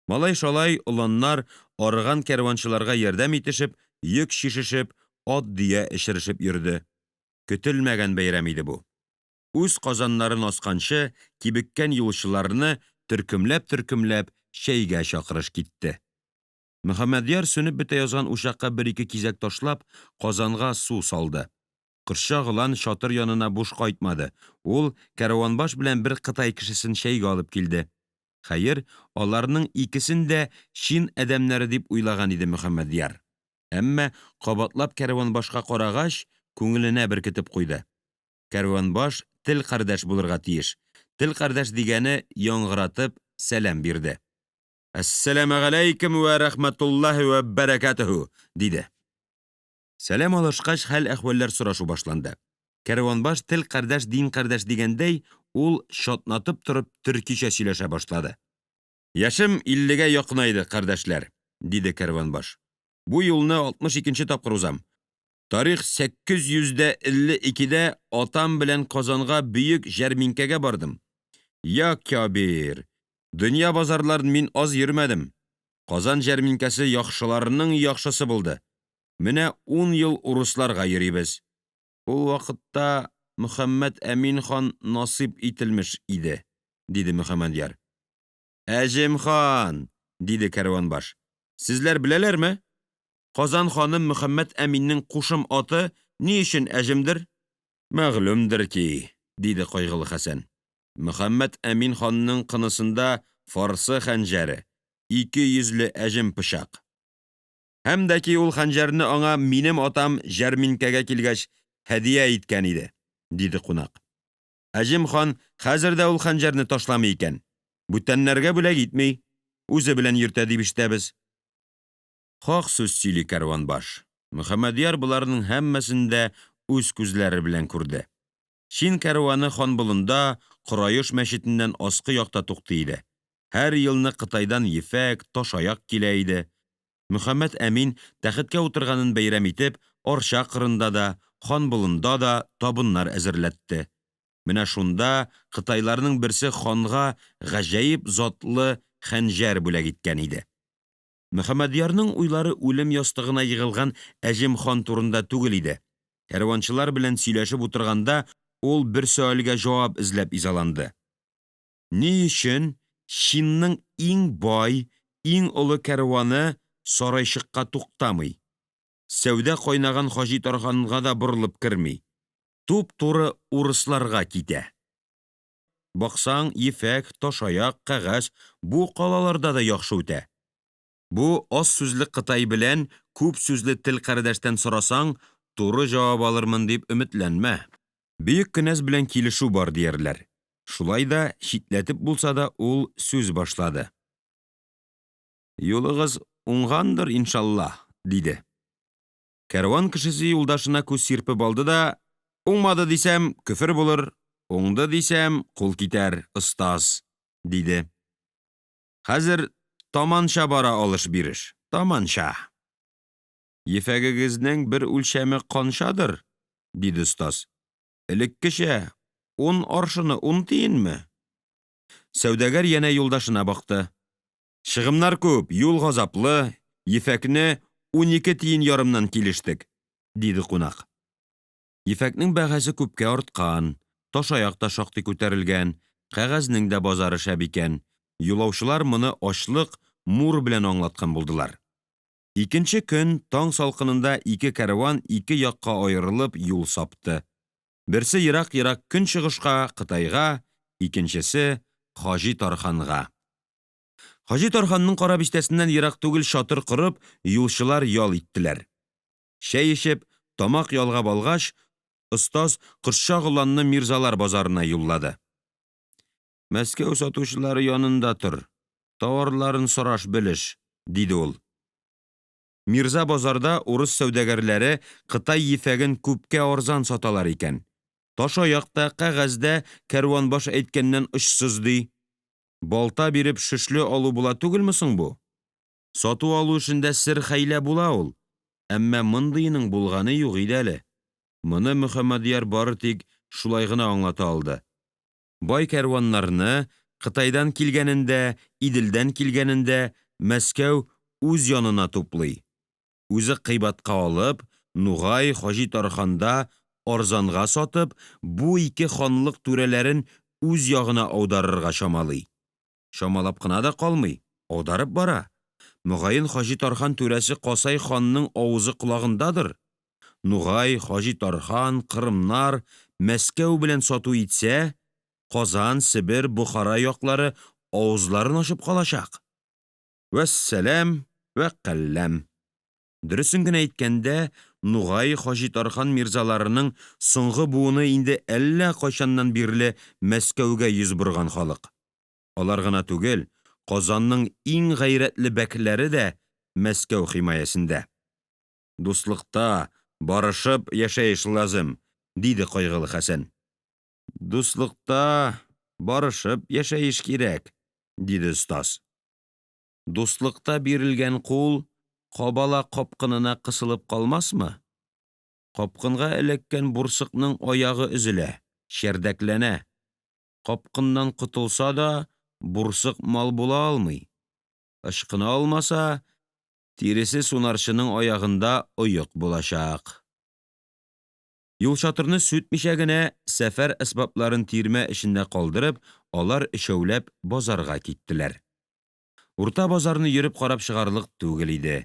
Малай-шалай, оланнар арыган кәрванчыларга ярдәм итешеп, йөк чишешеп, атдөя эчерешеп йөрде. Көтелмәгән бәйрәм иде бу. Үз казаннарын асканчы, кибеккән юлчыларны төркемләптөркемләп чәйгә чакырыш китте. Мөхәммәдьяр сүнеп бетә язган учакка берике кизәк ташлап, казанга су салды. Кошчак олан чатыр янына буш кайтмады, ул кәрванбаш белән бер кытай кешесен чәйгә алып килде. Хәер, аларның икесен дә чин адәмнәре дип уйлаган иде Мөхәммәдьяр. Әмма кабатлап кәрванбашка карагач, күңеленә беркетеп куйды. Кәрванбаш тел кардәш булырга тиеш. Тел кардәш дигәне яңгыратып сәлам бирде. Әссәламегаләйкем вә рәхмәтуллаһи вә бәрәкәтүһү, диде. Сәлам алышкач, хәл-әхвәлләр сорашу башланды. Кәрванбаш тел кардәш, дин кардәш дигәндәй, ул чатнатып торып төркичә сөйләшә башлады. Яшем иллегә якынайды, кардәшләр, диде кәрванбаш. Бу юлны 62 нче тапкыр узам. Тарих 852дә атам белән Казанга бөек җәрминкәгә бардым. Я кябир! Дөнья базарларын мин аз йөрмәдем. Казан җәрминкәсе яхшыларның яхшысы булды. Менә ун ел урысларга йөрибез. Ул вакытта Мөхәммәд Әмин хан насыйп ителмеш иде, диде Мөхәммәдьяр. Әҗем хан, диде кәрванбаш. Сезләр беләләрме? Казан ханы Мөхәммәд Әминнең кушым аты ни өчен Әҗемдер? Мәгълүмдер ки, диде кайгылы Хәсән. Мөхәммәд Әмин ханның кынысында фарсы хәнҗәре, ике йөзле әҗем пычак. Һәм дә ки ул хәнҗәрне аңа минем атам җәрминкәгә килгәч һәдия иткән иде, диде кунак. Әҗем хан хәзер дә ул хәнҗәрне ташламый икән. Бүтәннәргә бүләк итми, үзе белән йөртә дип ишетәбез. Хак сүз сөйли кәрванбаш. Мөхәммәдьяр боларның һәммәсен дә үз күзләре белән күрде. Чин кәрваны Ханболында, Кораеш мәчетеннән аскы якта туктый иде. Һәр елны Кытайдан ефәк, ташаяк килә иде. Мөхәммәд Әмин тәхеткә утырганын бәйрәм итеп, Арча кырында да, Ханболында да табыннар әзерләтте. Менә шунда кытайларның берсе ханга гаҗәеп затлы хәнҗәр бүләк иткән иде. Мөхәммәдьярның уйлары үлем ястыгына егылган Әҗем хан турында түгел иде. Кәрванчылар белән сөйләшеп утырганда ул бер сөальгә җавап эзләп изаланды. Ни өчен Чинның иң бай, иң олы кәрваны Сарайчыкка туктамый? Сәүдә кайнаган Хаҗи Тарханга да борылып керми. Туп-туры урысларга китә. Баксаң, ефәк, ташаяк, кәгазь бу калаларда да яхшы үтә. Бу аз сүзле кытай белән күп сүзле тел кардәштән сорасаң, туры җавап алырмын дип өметләнмә. Бөек кенәз белән килешү бар, диярләр. Шулай да, читләтеп булса да, ул сүз башлады. Юлыгыз уңгандыр, иншалла, диде. Кәрван кешесе юлдашына күз сирпеп алды да, Уңмады дисәм, көфер булыр, уңды дисәм, кул китәр, остаз, диде. Хәзер таманча бара алыш-биреш, таманча. Ефәгегезнең бер үлчәме канчадыр? диде остаз. Элеккечә, ун аршыны ун тиенме? Сәүдәгәр янә юлдашына бакты. Чыгымнар күп, юл газаплы, ефәкне 12 тиен ярымнан килештек, диде кунак. Ефәкнең бәһасе күпкә арткан, ташаяк та шактый күтәрелгән, кәгазьнең дә базары шәп икән. Юлаучылар моны ачлык, мур белән аңлаткан булдылар. Икенче көн таң салкынында ике кәрван ике якка аерылып юл сапты. Берсе ерак-ерак көнчыгышка, Кытайга, икенчесе Хаҗи Тарханга. Хаҗи Тарханның Кара бистәсеннән ерак түгел чатыр корып, юлчылар ял иттеләр. Чәй эчеп, тамак ялгап алгач, остаз Кошчак оланны мирзалар базарына юллады. Мәскәү сатучылары янында тор, тауарларын сораш-белеш, диде ул. Мирза базарда урыс сәүдәгәрләре Кытай ефәген күпкә арзан саталар икән. Ташаяк та, кәгазь дә кәрванбаш әйткәннән очсыз, ди. Балта биреп шөшле алу була түгелме соң бу? Сатуалу эшендә сер-хәйлә була ул, әмма мондыеның булганы юк иде әле. Моны Мөхәммәдьяр бары тик шулай гына аңлата алды. Бай кәрваннарны, Кытайдан килгәнен дә, Иделдән килгәнен дә, Мәскәү үз янына туплый. Үзе кыйбатка алып, Нугай, Хаҗи Тарханда арзанга сатып, бу ике ханлык түрәләрен үз ягына аударырга чамалый. Чамалап кына да калмый. Аударып бара. Мөгаен, Хаҗитархан түрәсе Касай ханның авызы колагындадыр. Нугай, Хаҗитархан, Кырымнар Мәскәү белән сату итсә, Казан, Себер, Бохара яклары авызларын ачып калачак. Вәссәлам вә кәлам! Дөресен генә әйткәндә, Нугай, Хаҗитархан мирзаларының соңгы буыны инде әллә кайчаннан бирле Мәскәүгә йөз борган халык. Алар гына түгел, Казанның иң гайрәтле бәкләре дә Мәскәү химаясендә. Дуслыкта, барышып яшәеш лазем, диде кайгылы Хәсән. Дуслыкта барышып яшәеш кирәк, диде остаз. Дуслыкта бирелгән кул кабала капкынына кысылып калмасмы? Капкынга эләккән бурсыкның аягы өзелә, чәрдәкләнә. Капкыннан котылса да, бурсык мал була алмый. Ычкына алмаса, тиресе сунарчының аягында оек булачак. Юлчатырны сүтмичә генә, сәфәр әсбапларын тирмә эчендә калдырып, алар өчәүләп базарга киттеләр. Урта базарны йөреп карап чыгарлык түгел иде.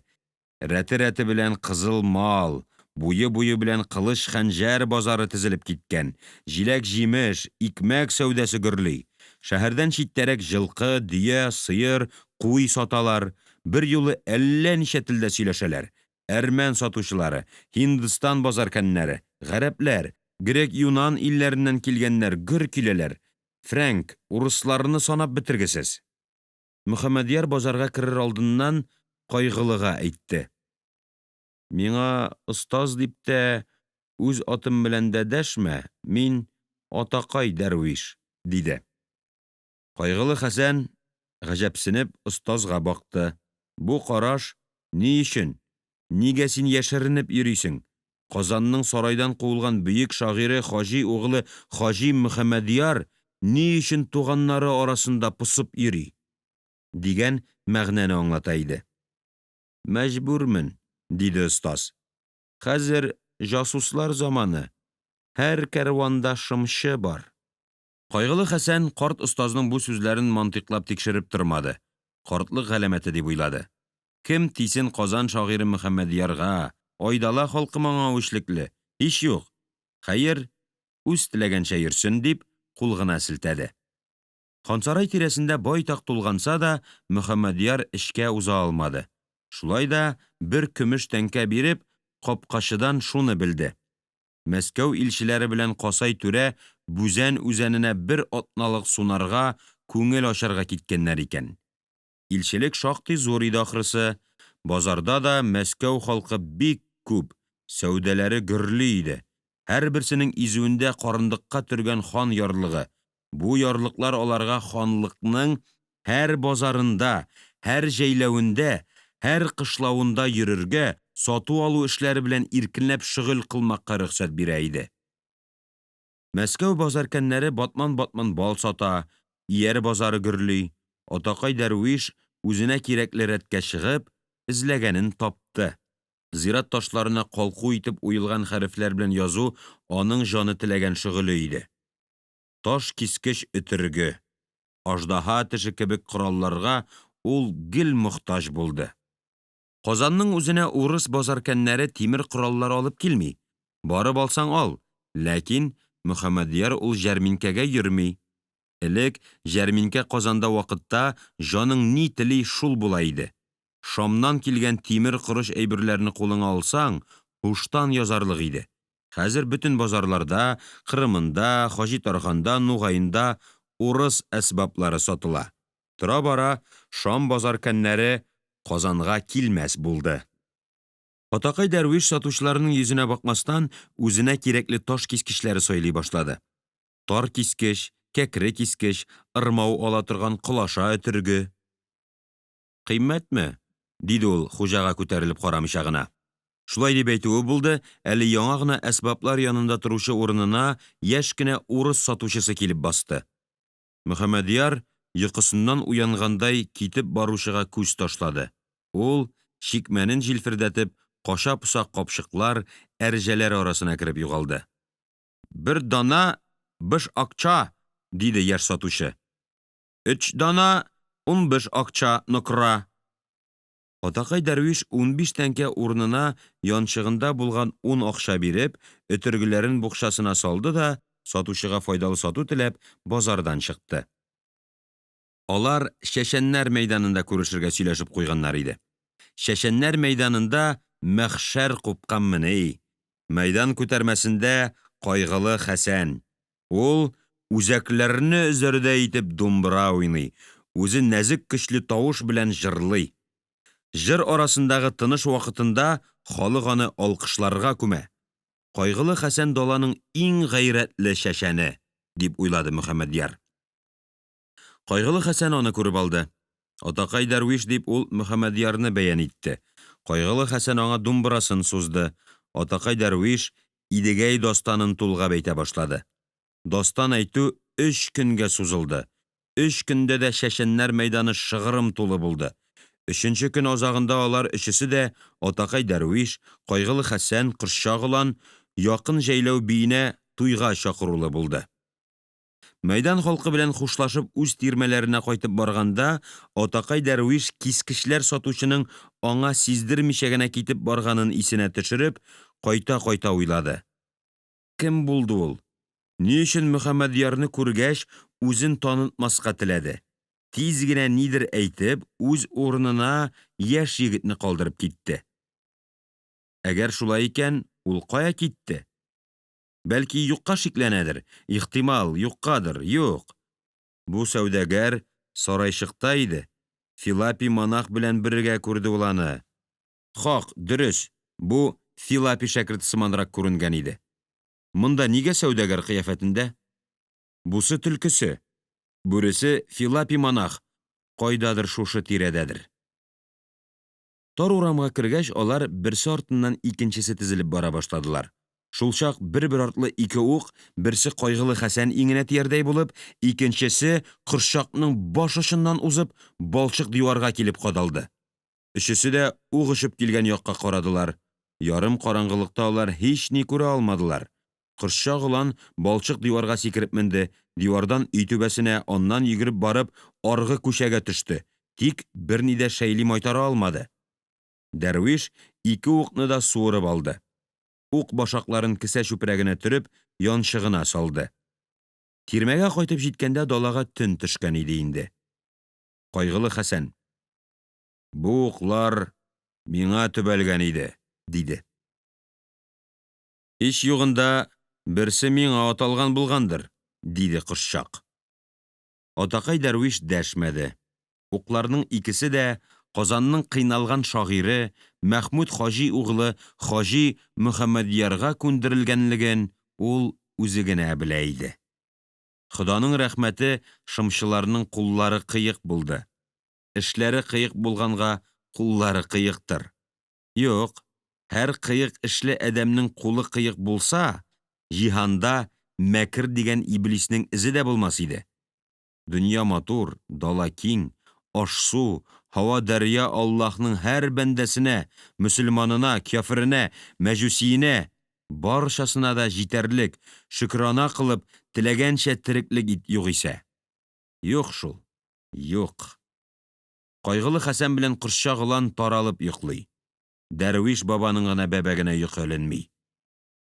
Рәтерәте белән кызыл мал, буебуе белән кылычхәнҗәр базары тезелеп киткән, җиләкҗимеш, икмәк сәүдәсе гөрли. Шәһәрдән читтәрәк җылкы, дөя, сыер, куй саталар, берьюлы әллә ничә телдә сөйләшәләр әрмән сатучылары, Һиндстан базаркәннәре, гарәпләр, грекюнан илләреннән килгәннәр гөр киләләр, фрәнк, урысларны санап бетергесез. Мөхәммәдьяр базарга керер алдыннан кайгылыга әйтте Миңа остаз дип тә, үз атым белән дә дәшмә, мин атакай дәрвиш, диде. Кайгылы Хәсән, гаҗәпсенеп, остазга бакты. Бу караш Ни өчен? Нигә син яшеренеп йөрисең? Казанның сарайдан куылган бөек шагыйре Хаҗи углы Хаҗи Мөхәммәдьяр ни өчен туганнары арасында посып йөри? Дигән мәгънәне аңлата иде. Мәҗбүрмен, диде остаз. Хәзер җасуслар заманы, һәр кәрванда шымчы бар. Кайгылы Хәсән карт остазның бу сүзләрен мантыйклап тикшереп тормады, картлык галәмәте дип уйлады. Кем тисен Казан шагыйре Мөхәммәдьярга, Айдала халкы моңа үчлекле, һич юк. Хәер, үз теләгәнчә йөрсен, дип, кул гына селтәде. Хансарай тирәсендә байтак тулганса да, Мөхәммәдьяр эчкә уза алмады. Шулай да бер көмеш тәңкә биреп, капкачыдан шуны белде Мәскәү илчеләре белән Касай түрә Бүзән үзәненә бер атналык сунарга, күңел ачарга киткәннәр икән. Илчелек шактый зур иде ахрысы, базарда да Мәскәү халкы бик күп, сәүдәләре гөрли иде. Һәрберсенең изүендә карындыкка төргән хан ярлыгы, бу ярлыклар аларга ханлыкның һәр базарында, һәр җәйләвендә, һәр кышлавында йөрергә, сатуалу эшләре белән иркенләп шөгыль кылмакка рөхсәт бирә иде. Мәскәү базаркәннәре батманбатман бал сата, ияр базары гөрли. Атакай дәрвиш, үзенә кирәкле рәткә чыгып, эзләгәнен тапты. Зират ташларына калку итеп уелган хәрефләр белән язу аның җаны теләгән шөгыле иде. Таш кискеч өтерге, аждаһа теше кебек коралларга ул гел мохтаҗ булды. Казанның үзенә урыс базаркәннәре тимер кораллар алып килми. Барып алсаң ал, ләкин Мөхәммәдьяр ул җәрминкәгә йөрми. Элек, җәрминкә Казанда вакытта, җаның ни тели, шул була иде. Шамнан килгән тимеркорыч әйберләрне кулыңа алсаң, һуштан язарлык иде. Хәзер бөтен базарларда Кырымында, Хаҗитарханда, Нугаенда урыс әсбаплары сатыла. Торабара Шам базаркәннәре Казанга килмәс булды. Атакай дәрвиш сатучыларның йөзенә бакмастан, үзенә кирәкле таш кискечләре сайлый башлады. Тар кискеч, кәкре кискеч, ырмау ала торган колаша өтерге. Кыйммәтме? диде ул, хуҗага күтәрелеп карамыйча гына. Шулай дип әйтүе булды, әле яңа гына әсбаплар янында торучы урынына яшь кенә урыс сатучысы килеп басты. Мөхәммәдьяр, йокысыннан уянгандай, китеп баручыга күз ташлады. Ул, чикмәнен җилфердәтеп, качапоса капчыклар, әрҗәләр арасына кереп югалды. Бер дана биш акча, диде яшь сатучы. Өч дана... Унбиш акча нокра. Атакай дәрвиш 15 тәңкә урынына янчыгында булган ун акча биреп, өтергеләрен букчасына салды да, сатучыга файдалы сату теләп, базардан чыкты. Алар чәчәннәр мәйданында күрешергә сөйләшеп куйганнар иде. Чәчәннәр мәйданында мәхшәр купканмыни! Мәйдан күтәрмәсендә Кайгылы Хәсән. Ул үзәкләрне өзәрдәй итеп думбра уйный, үзе нәзек көчле тавыш белән җырлый. Җыр арасындагы тыныш вакытында халык аны алкышларга күмә. Кайгылы Хәсән даланың иң гайрәтле чәчәне, дип уйлады Мөхәммәдьяр. Кайгылы Хәсән аны күреп алды. Атакай дәрвиш дип ул Мөхәммәдьярны бәян итте. Кайгылы Хәсән аңа думбрасын сузды. Атакай дәрвиш Идегәй дастанын тулгап әйтә башлады. Дастан әйтү өч көнгә сузылды. Өч көндә дә чәчәннәр мәйданы шыгрым тулы булды. Өченче көн азагында алар өчесе дә Атакай дәрвиш, Кайгылы Хәсән, Кошчак олан якын җәйләү биенә туйга чакырулы булды. Мәйдан халкы белән хушлашып үз тирмәләренә кайтып барганда, Атакай дәрвиш кискечләр сатучының аңа сиздермичә генә китеп барганын исенә төшереп, кайта-кайта уйлады. Кем булды ул? Ни өчен Мөхәммәдьярны күргәч, үзен танытмаска теләде? Тиз генә нидер әйтеп, үз урынына яшь егетне калдырып китте. Әгәр шулай икән, ул кая китте? Бәлки, юкка шикләнәдер, ихтимал, юккадыр, юк. Бу сәүдәгәр Сарайчыкта иде, Филапий монах белән бергә күрде ул аны. Хак, дөрес, бу Филапий шәкерте сыманрак күренгән иде. Монда нигә сәүдәгәр кыяфәтендә? Бусы төлкесе, бүресе Филапий монах кайдадыр шушы тирәдәдер. Тар урамга кергәч, алар берсе артыннан икенчесе тезелеп бара башладылар. Шулчак бербер артлы ике ук, берсе Кайгылы Хәсән иңенә тиярдәй булып, икенчесе Кошчакның баш очыннан узып, балчык диварга килеп кадалды. Өчесе дә ук очып килгән якка карадылар. Ярым караңгылыкта алар һични күрә алмадылар. Кошчак олан балчык диварга сикереп менде, дивардан өй түбәсенә, аннан йөгереп барып аргы күчәгә төште, тик берни дә шәйли майтара алмады. Дәрвиш ике укны да суырып алды. Ук башакларын кесә чүпрәгенә төреп, янчыгына салды. Тирмәгә кайтып җиткәндә далага төн төшкән иде инде. Кайгылы Хәсән Бу уклар миңа төбәлгән иде, диде. Һич югында берсе миңа аталган булгандыр, диде Кошчак. Атакай дәрвиш дәшмәде. Укларның икесе дә Казанның кыйналган шагыйре Мәхмүт хаҗи углы Хаҗи Мөхәммәдьярга күндерелгәнлеген ул үзе генә белә иде. Ходаның рәхмәте, шымчыларның куллары кыек булды. Эшләре кыек булганга куллары кыектыр. Юк, һәр кыек эшле адәмнең кулы кыек булса, җиһанда мәкер дигән иблиснең эзе дә булмас иде. Дөнья матур, дала киң, ашсу, һавадәрья Аллаһның һәр бәндәсенә мөселманына, кяференә, мәҗүсиенә барчасына да җитәрлек, шөкрана кылып, теләгәнчә тереклек ит югыйсә. Юк шул, юк. Кайгылы Хәсән белән Кошчак олан таралып йоклый. Дәрвиш бабаның гына бәбәгенә йокы эленми.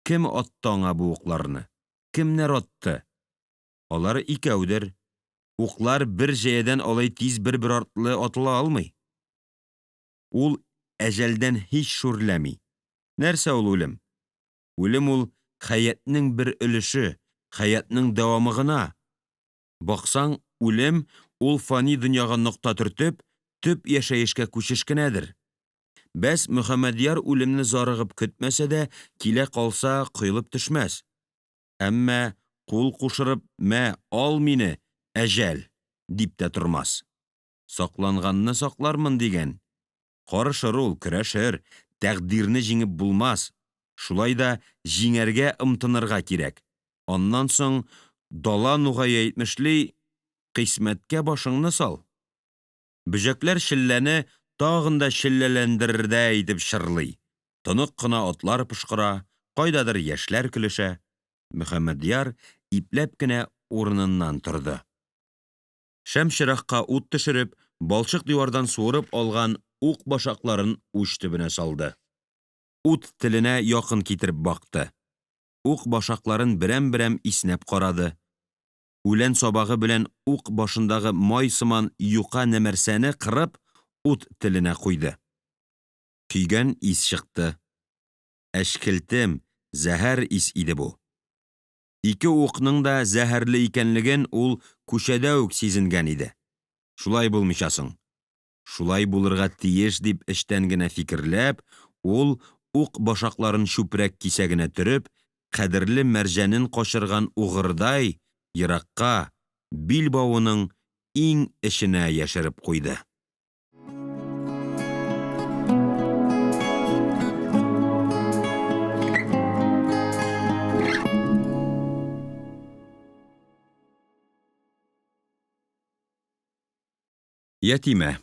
Кем атты аңа бу укларны? Кемнәр атты? Алар икәүдер. Уклар бер җәядән алай тиз бербер артлы атыла алмый. Ул әҗәлдән һич шүрләми. Нәрсә ул үлем? Үлем ул хәятның бер өлеше, хәятның дәвамы гына. Баксаң, үлем ул фани дөньяга нокта төртеп, төп яшәешкә күчеш кенәдер. Бәс, Мөхәммәдьяр үлемне зарыгып көтмәсә дә, килә калса, коелып төшмәс. Әмма кул кушырып, мә, ал мине, әҗәл, дип тә тормас. Сакланганны саклармын дигән. Карышыр ул, көрәшер, тәкъдирне җиңеп булмас. Шулай да җиңәргә ымтынырга кирәк. Аннан соң, дала нугае әйтмешли, кыйсмәткә башыңны сал. Бөҗәкләр челләне тагын да челләләндерердәй итеп чырлый. Тонык кына атлар пошкыра, кайдадыр яшьләр көлешә. Мөхәммәдьяр ипләп кенә урыныннан торды. Шәмчеракка ут төшереп, балчык дивардан суырып алган ук башакларын уч төбенә салды. Ут теленә якын китереп бакты. Ук башакларын берәмберәм иснәп карады. Үлән сабагы белән ук башындагы май сыман юка нәмәрсәне кырып, ут теленә куйды. Көйгән ис чыкты. Әчкелтем, зәһәр ис иде бу. Ике укның да зәһәрле икәнлеген ул күчәдә үк сизенгән иде. Шулай булмыйча соң! Шулай булырга тиеш дип эчтән генә фикерләп, ул ук башакларын чүпрәк кисәгенә төреп, кадерле мәрҗәнен качырган угрыдай, еракка, билбавының иң эченә яшереп куйды. Ятимә.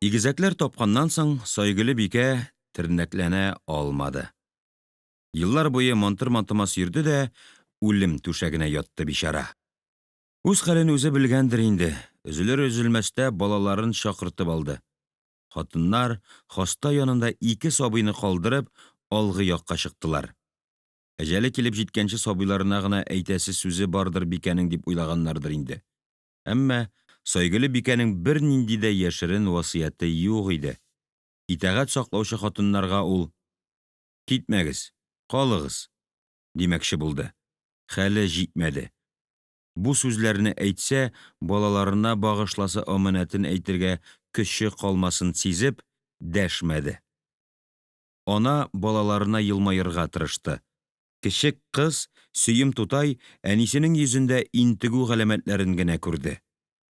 Игезәкләр тапканнан соң Сайгөле бикә тернәкләнә алмады. Еллар буе мантыр-мантымас йөрде дә үлем түшәгенә ятты бичара. Үз хәлен үзе белгәндер инде, өзелер-өзелмәстә балаларын чакыртып алды. Хатыннар, хаста янында ике сабыйны калдырып, алгы якка чыктылар. Әҗәле килеп җиткәнче сабыйларына гына әйтәсе сүзе бардыр бикәнең дип уйлаганнардыр инде. Әмма Сайгөле бикәнең бернинди дә яшерен васыяте юк иде. Итагать саклаучы хатыннарга ул Китмәгез, калыгыз, димәкче булды, хәле җитмәде. Бу сүзләрне әйтсә, балаларына багышласы аманәтен әйтергә көче калмасын сизеп, дәшмәде. Ана балаларына елмаерга тырышты. Кечек кыз Сөем тутай әнисенең йөзендә интегү галәмәтләрен генә күрде.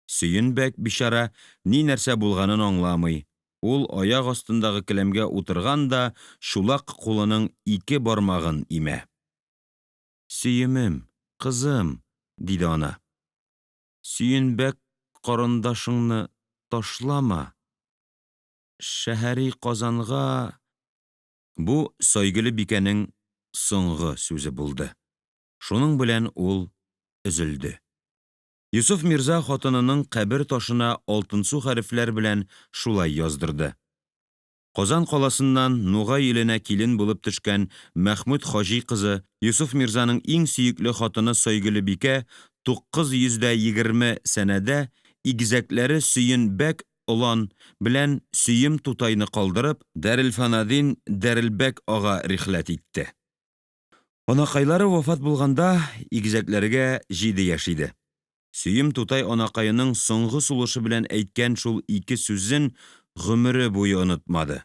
Сөен бәк, бичара, нинәрсә булганын аңламый, ул аяк астындагы келәмгә утырган да чулак кулының ике бармагын имә. Сөемем, кызым, диде ана, Сөен бәк карындашыңны ташлама. Шәһәри Казанга... Бу Сайгөле бикәнең соңгы сүзе булды. Шуның белән ул өзелде. Йосыф мирза хатынының кабер ташына алтынсу хәрефләр белән шулай яздырды Казан каласыннан Нугай иленә килен булып төшкән Мәхмүд хаҗи кызы, Йосыф мирзаның иң сөекле хатыны Сайгөле бикә 920 сәнәдә, игезәкләре Сөен бәк олан белән Сөем тутайны калдырып, дәрелфәнадин Дәрелбәк ага рихләт итте. Анакайлары вафат булганда, игезәкләргә җиде яшь иде. Сөем тутай анакаеның соңгы сулышы белән әйткән шул ике сүзен гомере буе онытмады.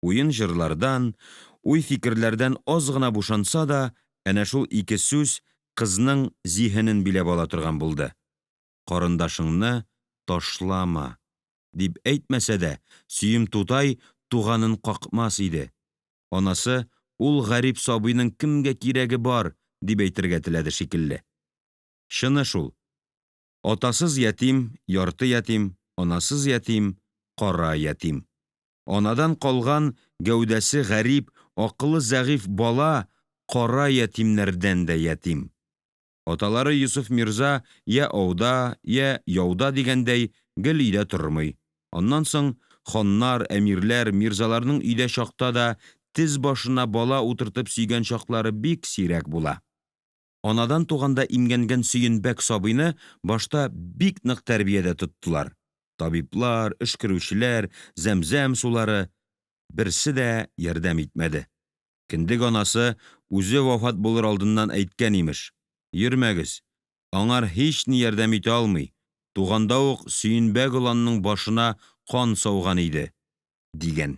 Уенҗырлардан, уйфикерләрдән аз гына бушанса да, әнә шул ике сүз кызның зиһенен биләп ала торган булды. Карындашыңны ташлама, дип әйтмәсә дә, Сөем тутай туганын какмас иде. Анасы Ул гарип сабыйның кемгә кирәге бар? дип әйтергә теләде шикелле. Чыны шул атасыз ятим ярты ятим, анасыз ятим кара ятим. Анадан калган гәүдәсе гарип, акылы зәгыйфь бала кара ятимнәрдән дә ятим. Аталары Йосыф мирза я ауда, я яуда дигәндәй, гел өйдә тормый. Аннан соң, ханнар, әмирләр, мирзаларның өйдә чакта да тез башына бала утыртып сөйгән чаклары бик сирәк була. Анадан туганда имгәнгән Сөенбәк сабыйны башта бик нык тәрбиядә тоттылар. Табиблар, өшкерүчеләр, зәмзәм сулары берсе дә ярдәм итмәде. Кендек анасы үзе вафат булыр алдыннан әйткән, имеш Йөрмәгез, аңар һични ярдәм итә алмый, туганда ук Сөенбәк оланның башына кан сауган иде, дигән.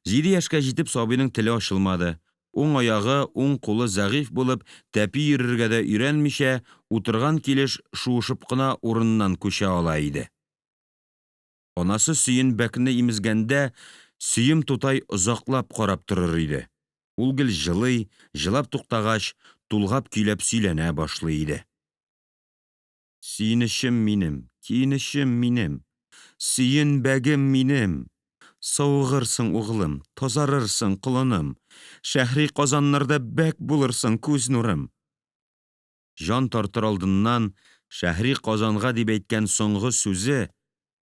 Җиде яшькә җитеп сабыйның теле ачылмады, уң аягы, уң кулы зәгыйфь булып, тәпи йөрергә дә өйрәнмичә, утырган килеш шуышып кына урыннан күчә ала иде. Анасы Сөен бәкне имезгәндә Сөем тутай озаклап карап торыр иде. Ул гел җылый, җылап туктагач, тулгапкөйләп сөйләнә башлый иде. Сөенечем минем, көенечем минем, Сөен бәгем минем! Савыгырсың, углым, тазарырсың, колыным, Шәһри Казаннарда бәк булырсың, күз нурым! Җан тартыр алдыннан Шәһри Казанга дип әйткән соңгы сүзе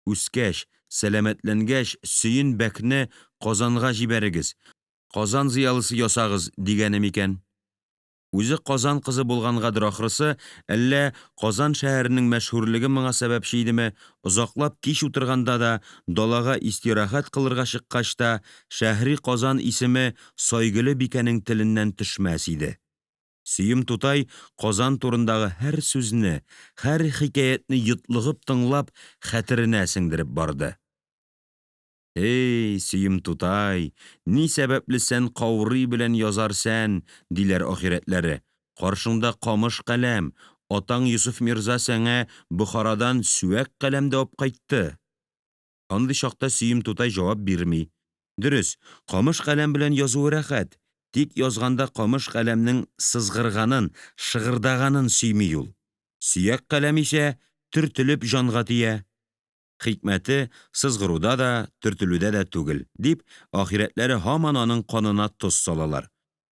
Үскәч, сәламәтләнгәч, Сөен бәкне Казанга җибәрегез, Казан зыялысы ясагыз, дигәне микән? Үзе Казан кызы булгангадыр, ахрысы, әллә Казан шәһәренең мәшһүрлеге моңа сәбәпче идеме, озаклап кич утырганда да, далага истирахәт кылырга чыккач та Шәһри Казан исеме Сайгөле бикәнең теленнән төшмәс иде. Сөем тутай Казан турындагы һәр сүзне, һәр хикәятне йотлыгып тыңлап, хәтеренә сеңдереп барды. Һи, Сөем тутай, ни сәбәпле сән каурый белән язарсән, диләр ахирәтләре, каршыңда камыш каләм, атаң Йосыф мирза сәңа Бохарадан сүәк каләм дә апкайтты. Андый чакта Сөем тутай җавап бирми. Дөрес, камыш каләм белән язуы рәхәт, тик язганда камыш каләмнең сызгырганын, шыгырдаганын сөйми ул. Сөяк каләм исә төртелеп җанга тия. Хикмәте сызгыруда да, төртелүдә дә түгел, дип, ахирәтләре һаман аның канына тоз салалар.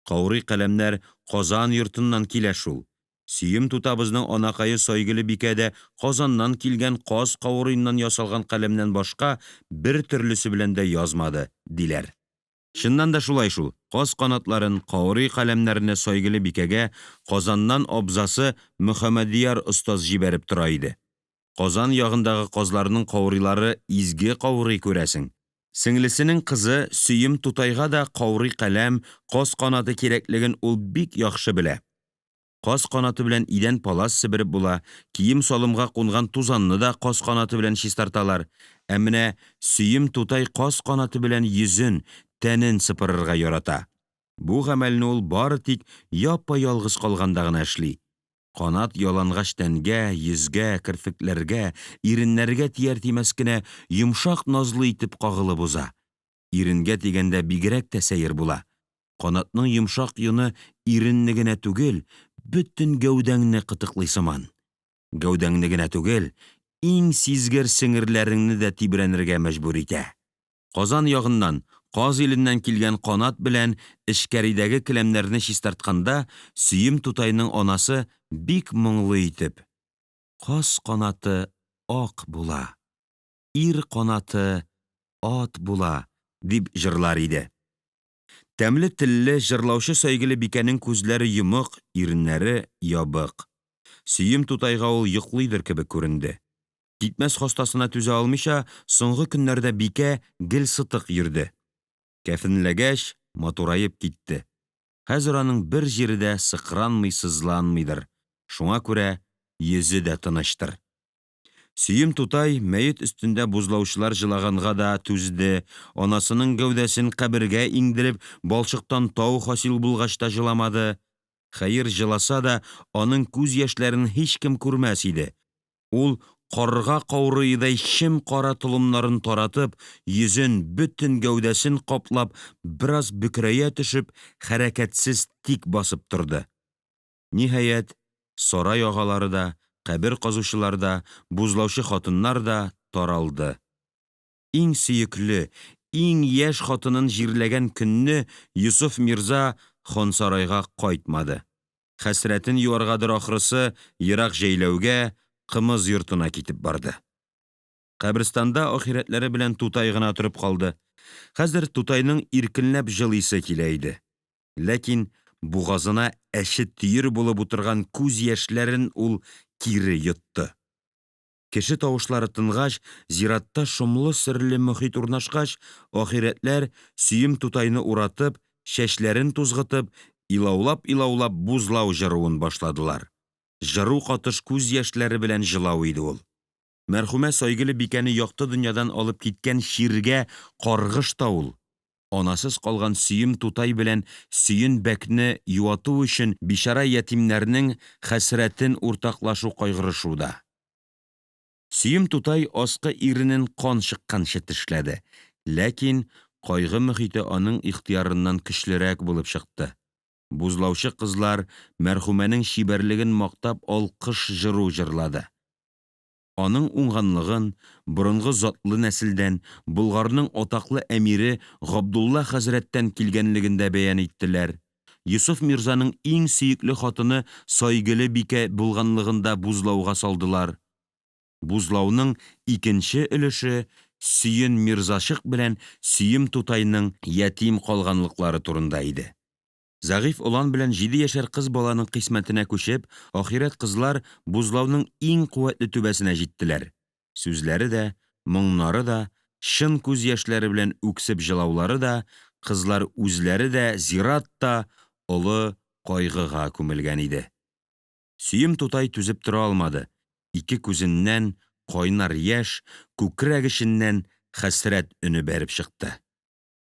Каурый каләмнәр Казан йортыннан килә шул. Сөем тутабызның анакае Сайгөле бикә дә Казаннан килгән каз каурыеннан ясалган каләмнән башка бер төрлесе белән дә язмады, диләр. Чыннан да шулай шул, каз канатларын, каурый каләмнәрне Сайгөле бикәгә Казаннан абзасы Мөхәммәдьяр остаз җибәреп тора иде. Казан ягындагы казларның каурыйлары изге каурый, күрәсең. Сеңлесенең кызы Сөем тутайга да каурый каләм, каз канаты кирәклеген ул бик яхшы белә. Каз канаты белән идәнпалас себереп була, киемсалымга кунган тузанны да каз канаты белән чистарталар. Ә менә Сөем тутай каз канаты белән йөзен, тәнен сыпырырга ярата. Бу гамәлне ул бары тик япаялгыз калганда гына эшли. Канат ялангач тәнгә, йөзгә, керфекләргә, иреннәргә тияртимәс кенә йомшакназлы итеп кагылып уза. Иренгә тигәндә бигрәк тә сәер була канатның йомшак йоны иренне генә түгел, бөтен гәүдәңне кытыклый сыман. Гәүдәңне генә түгел, иң сизгер сеңерләреңне дә тибрәнергә мәҗбүр итә. Казан ягыннан, каз иленнән килгән канат белән эчкәридәге келәмнәрне чистартканда Сөем тутайның анасы бик моңлы итеп Каз канаты ак була, ир канаты ат була, дип җырлар иде. Тәмле телле, җырлаучы Сайгөле бикәнең күзләре йомык, иреннәре ябык. Сөем тутайга ул йоклыйдыр кебек күренде. Китмәс хастасына түзә алмыйча, соңгы көннәрдә бикә гел сытык йөрде. Кәфенләгәч, матураеп китте. Хәзер аның бер җире дә сыкранмыйсызланмыйдыр, шуңа күрә йөзе дә тынычтыр. Сөем тутай мәет өстендә бузлаучылар җылаганга да түзде, анасының гәүдәсен кабергә иңдереп, балчыктан тау хасил булгач та җыламады. Хәер, җыласа да, аның күз яшьләрен һичкем күрмәс иде. Ул карга каурыедай чемкара толымнарын таратып, йөзен, бөтен гәүдәсен каплап, бераз бөкрәя төшеп, хәрәкәтсез тик басып торды. Ниһаять, сарай агалары да, кабер казучылар да, бузлаучы хатыннар да таралды. Иң сөекле, иң яшь хатынын җирләгән көнне Йосыф мирза хансарайга кайтмады. Хәсрәтен юаргадыр, ахрысы, ерак җәйләүгә, кымыз йортына китеп барды. Каберстанда ахирәтләре белән тутай гына торып калды. Хәзер тутайның иркенләп җылыйсы килә иде. Ләкин бугазына әче төер булып утырган күз яшьләрен ул кире йотты. Кеше тавышлары тынгач, зиратта шомлы серле мохит урнашкач, ахирәтләр Сөем тутайны уратып, чәчләрен тузгытып, илаулапилаулап бузлау җыруын башладылар. Җыру катыш күз яшьләре белән җылау иде ул. Мәрхүмә Сайгөле бикәне якты дөньядан алып киткән чиргә каргыш та ул. Анасыз калган Сөем тутай белән Сөен бәкне юату өчен бичара ятимнәрнең хәсрәтен уртаклашу кайгырышу да. Сөем тутай аскы иренен кан чыкканчы тешләде, ләкин кайгы мохите аның ихтыярыннан көчлерәк булып чыкты. Бузлаучы кызлар мәрхүмәнең чибәрлеген мактап алкыш җыру җырлады. Аның уңганлыгын, борынгы затлы нәселдән, Болгарның атаклы әмире Габдулла хәзрәттән килгәнлеген дә бәян иттеләр, Йосыф мирзаның иң сөекле хатыны Сайгөле бикә булганлыгын да бузлауга салдылар. Бузлауның икенче өлеше Сөен мирзачык белән Сөем тутайның ятим калганлыклары турында иде. Зәгыйфь олан белән җиде яшәр кыз баланың кыйсмәтенә күчеп, ахирәт кызлар бузлауның иң куәтле түбәсенә җиттеләр. Сүзләре дә, моңнары да, чын күз яшьләре белән үксеп җылаулары да, кызлар үзләре дә, зират та олы кайгыга күмелгән иде. Сөем тутай түзеп тора алмады, ике күзеннән кайнар яшь, күкрәк эченнән хәсрәт өне бәреп чыкты.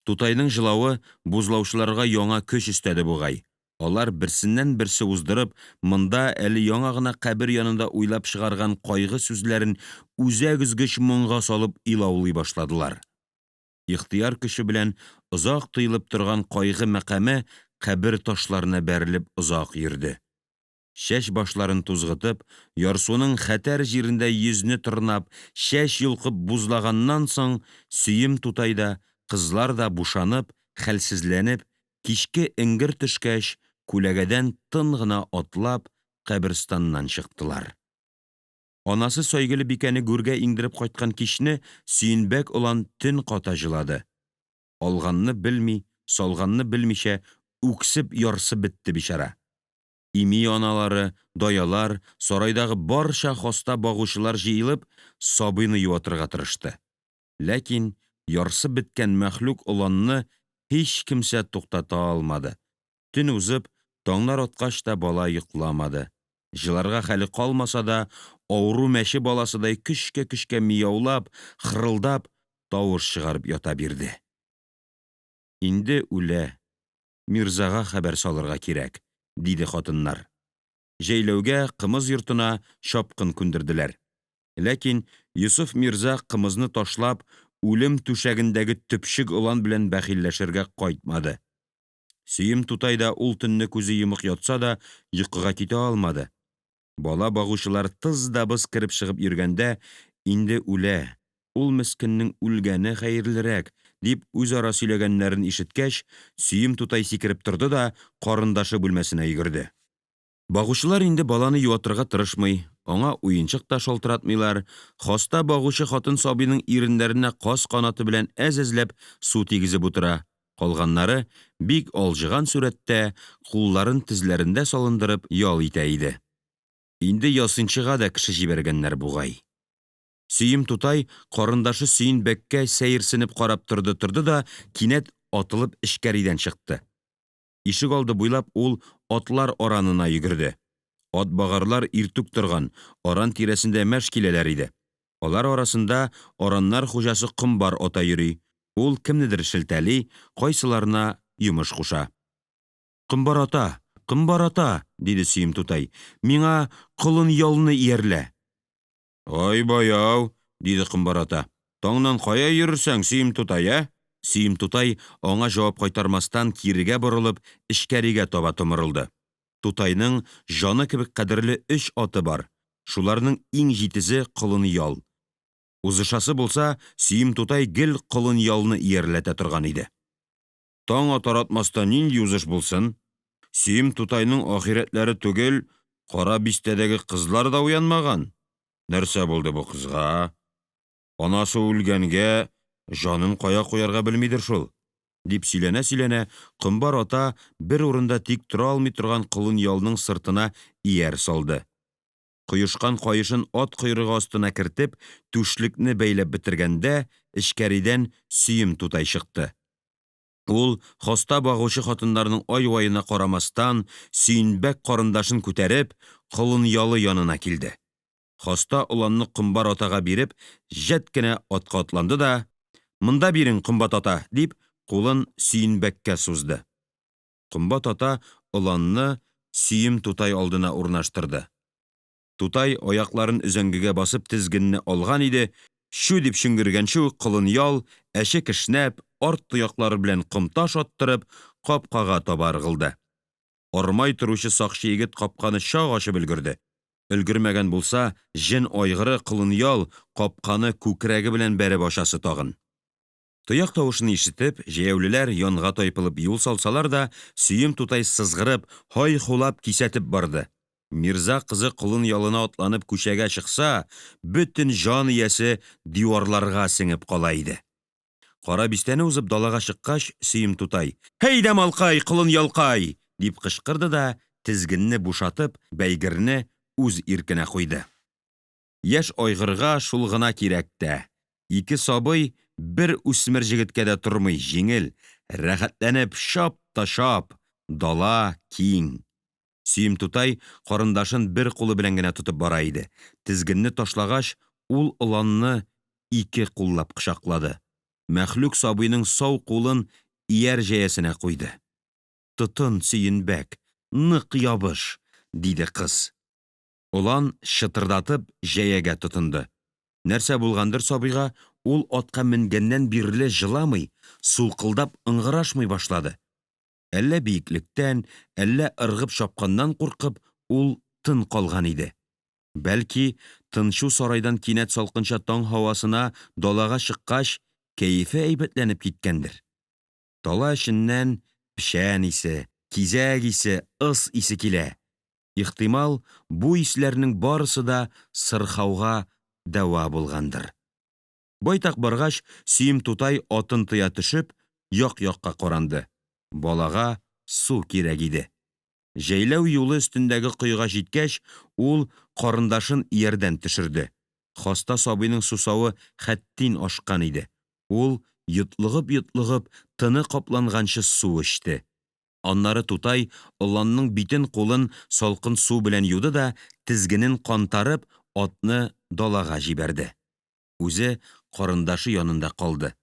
Тутайның җылавы бузлаучыларга яңа көч өстәде бугай, алар, берсеннәнберсе уздырып, монда әле яңа гына кабер янында уйлап чыгарган кайгы сүзләрен үзәк өзгеч моңга салып илаулый башладылар. Ихтыяр көче белән озак тыелып торган кайгы мәкаме кабер ташларына бәрелеп озак йөрде. Чәч башларын тузгытып, ярсуның хәтәр җирендә йөзне тырнап, чәч йолкып бузлаганнан соң, Сөем тутай да, кызлар да бушанып, хәлсезләнеп, кичке эңгер төшкәч, күләгәдән тын гына атлап, каберстаннан чыктылар. Анасы Сайгөле бикәне гүргә иңдереп кайткан кичне Сөенбәк олан төн ката җылады. Алганны белми, салганны белмичә үксеп ярсып бетте бичара. Ими аналары, даялар, сарайдагы барча хаста багучылар җыелып, сабыйны юатырга тырышты. Ләкин ярсып беткән мәхлук оланны һич кемсә туктата алмады. Төн узып, таңнар аткач та бала йокламады. Җыларга хәле калмаса да, авыру мәче баласыдай көчкәкөчкә мияулап, хырылдап тавыш чыгарып ята бирде. Инде үлә, мирзага хәбәр салырга кирәк, диде хатыннар. Җәйләүгә, кымыз йортына чапкын күндерделәр. Ләкин Йосыф мирза кымызны ташлап, үлем түшәгендәге төпчек олан белән бәхилләшергә кайтмады. Сөем тутай да ул төнне күзе йомык ятса да, йокыга китә алмады. Бала багучылар тыз да быз кереп чыгып йөргәндә, инде үлә, ул мескеннең үлгәне хәерлерәк, дип үзара сөйләгәннәрен ишеткәч, Сөем тутай сикереп торды да карындашы бүлмәсенә йөгерде. Багучылар инде баланы юатырга тырышмый, аңа уенчык та шалтыратмыйлар, хаста багучы хатын сабыйның иреннәренә каз канаты белән әзәзләп су тигезеп утыра, калганнары бик алҗыган сурәттә, кулларын тезләрендә салындырып ял итә иде. Инде ясинчыга да кеше җибәргәннәр бугай. Сөем тутай карындашы Сөен бәккә сәерсенеп карап тордыторды да кинәт атылып эчкәридән чыкты. Ишегалды буйлап ул атлар аранына йөгерде. Атбагарлар иртүк торган, аран тирәсендә мәш киләләр иде. Алар арасында араннар хуҗасы Комбар ата йөри, ул кемнедер шелтәли, кайсыларына йомыш куша. Комбар ата, Комбар ата, диде Сөем тутай, миңа колынъялны иярлә. Айбай, ау, диде Комбар ата, таңнан кая йөрерсең, Сөем тутай, ә? Сөем тутай аңа җавап кайтармастан кирегә борылып, эчкәригә таба томырылды. Тутайның җаны кебек кадерле өч аты бар, шуларның иң җитезе Колынъял. Узышасы булса, Сөем тутай гел Колынъялны иярләтә торган иде. Таң атаратмаста нинди узыш булсын? Сөем тутайның ахирәтләре түгел, Кара бистәдәге кызлар да уянмаган. Нәрсә булды бу кызга? Анасы үлгәнгә, җанын кая куярга белмидер шул, дип сөйләнәсөйләнә, Комбар ата бер урында тик тора алмый торган Колынъялның сыртына ияр салды. Коешкан каешын ат койрыгы астына кертеп, түшлекне бәйләп бетергәндә, эчкәридән Сөем тутай чыкты. Ул, хаста багучы хатыннарның айваена карамастан, Сөенбәк карындашын күтәреп, Колынъялы янына килде. Хаста оланны Комбар атага биреп, җәт кенә атка атланды да Монда бирең, Комбат ата! дип, кулын Сөенбәккә сузды. Комбат ата оланны Сөем тутай алдына урнаштырды. Тутай аякларын өзәңгегә басып тезгенне алган иде, чү дип чөңгергәнче үк Колынъял, әче кешнәп, арт тояклары белән комташ аттырып, капкага таба ыргылды. Армай торучы сакчы егет капканы чак ачып өлгерде. Өлгермәгән булса, җен айгыры, Колынъял, капканы күкрәге белән бәреп ачасы тагын. Тояк тавышын ишетеп, җәяүлеләр янга тайпылып юл салсалар да, Сөем тутай сызгырып, һай-хулап кисәтеп барды. Мирза кызы колын ялына атланып күчәгә чыкса, бөтен җан иясе диварларга сеңеп кала иде. Кара бистәне узып далага чыккач, Сөем тутай: "Һәйдә, малкай, колын ялкай!" дип кычкырды да, тезгенне бушатып, бәйгерне үз иркенә куйды. Яшь айгырга шул гына кирәк тә. Ике сабый бер үсмер җегеткә дә тормый җиңел, рәхәтләнеп чап та чап, дала киң. Сөем тутай карындашын бер кулы белән генә тотып бара иде. Тезгенне ташлагач, ул оланны ике куллап кочаклады. Мәхлук сабыйның сау кулын ияр җәясенә куйды. Тотын, Сөенбәк, нык ябыш, диде кыз. Олан чытырдатып җәягә тотынды. Нәрсә булгандыр сабыйга, ул атка менгәннән бирле җыламый, сулкылдап ыңгырашмый башлады. Әллә биеклектән, әллә ыргып чапканнан куркып, ул тын калган иде. Бәлки, тынчу сарайдан кинәт салкынча таң һавасына далага чыккач, кәефе әйбәтләнеп киткәндер. Дала эченнән печән исе, кизәк исе, ыс исе килә. Ихтимал, бу исләрнең барысы да сырхауга дәва булгандыр. Байтак баргач, Сөем тутай атын тыя төшеп, як-якка каранды. Балага су кирәк иде. Җәйләү юлы өстендәге коега җиткәч, ул карындашын иярдән төшерде. Хаста сабыйның сусавы хәттин ашкан иде. Ул, йотлыгып-йотлыгып, тыны капланганчы су эчте. Аннары тутай оланның битен-кулын салкын су белән юды да, тезгенен кантарып, атны далага җибәрде. Үзе карындашы янында калды.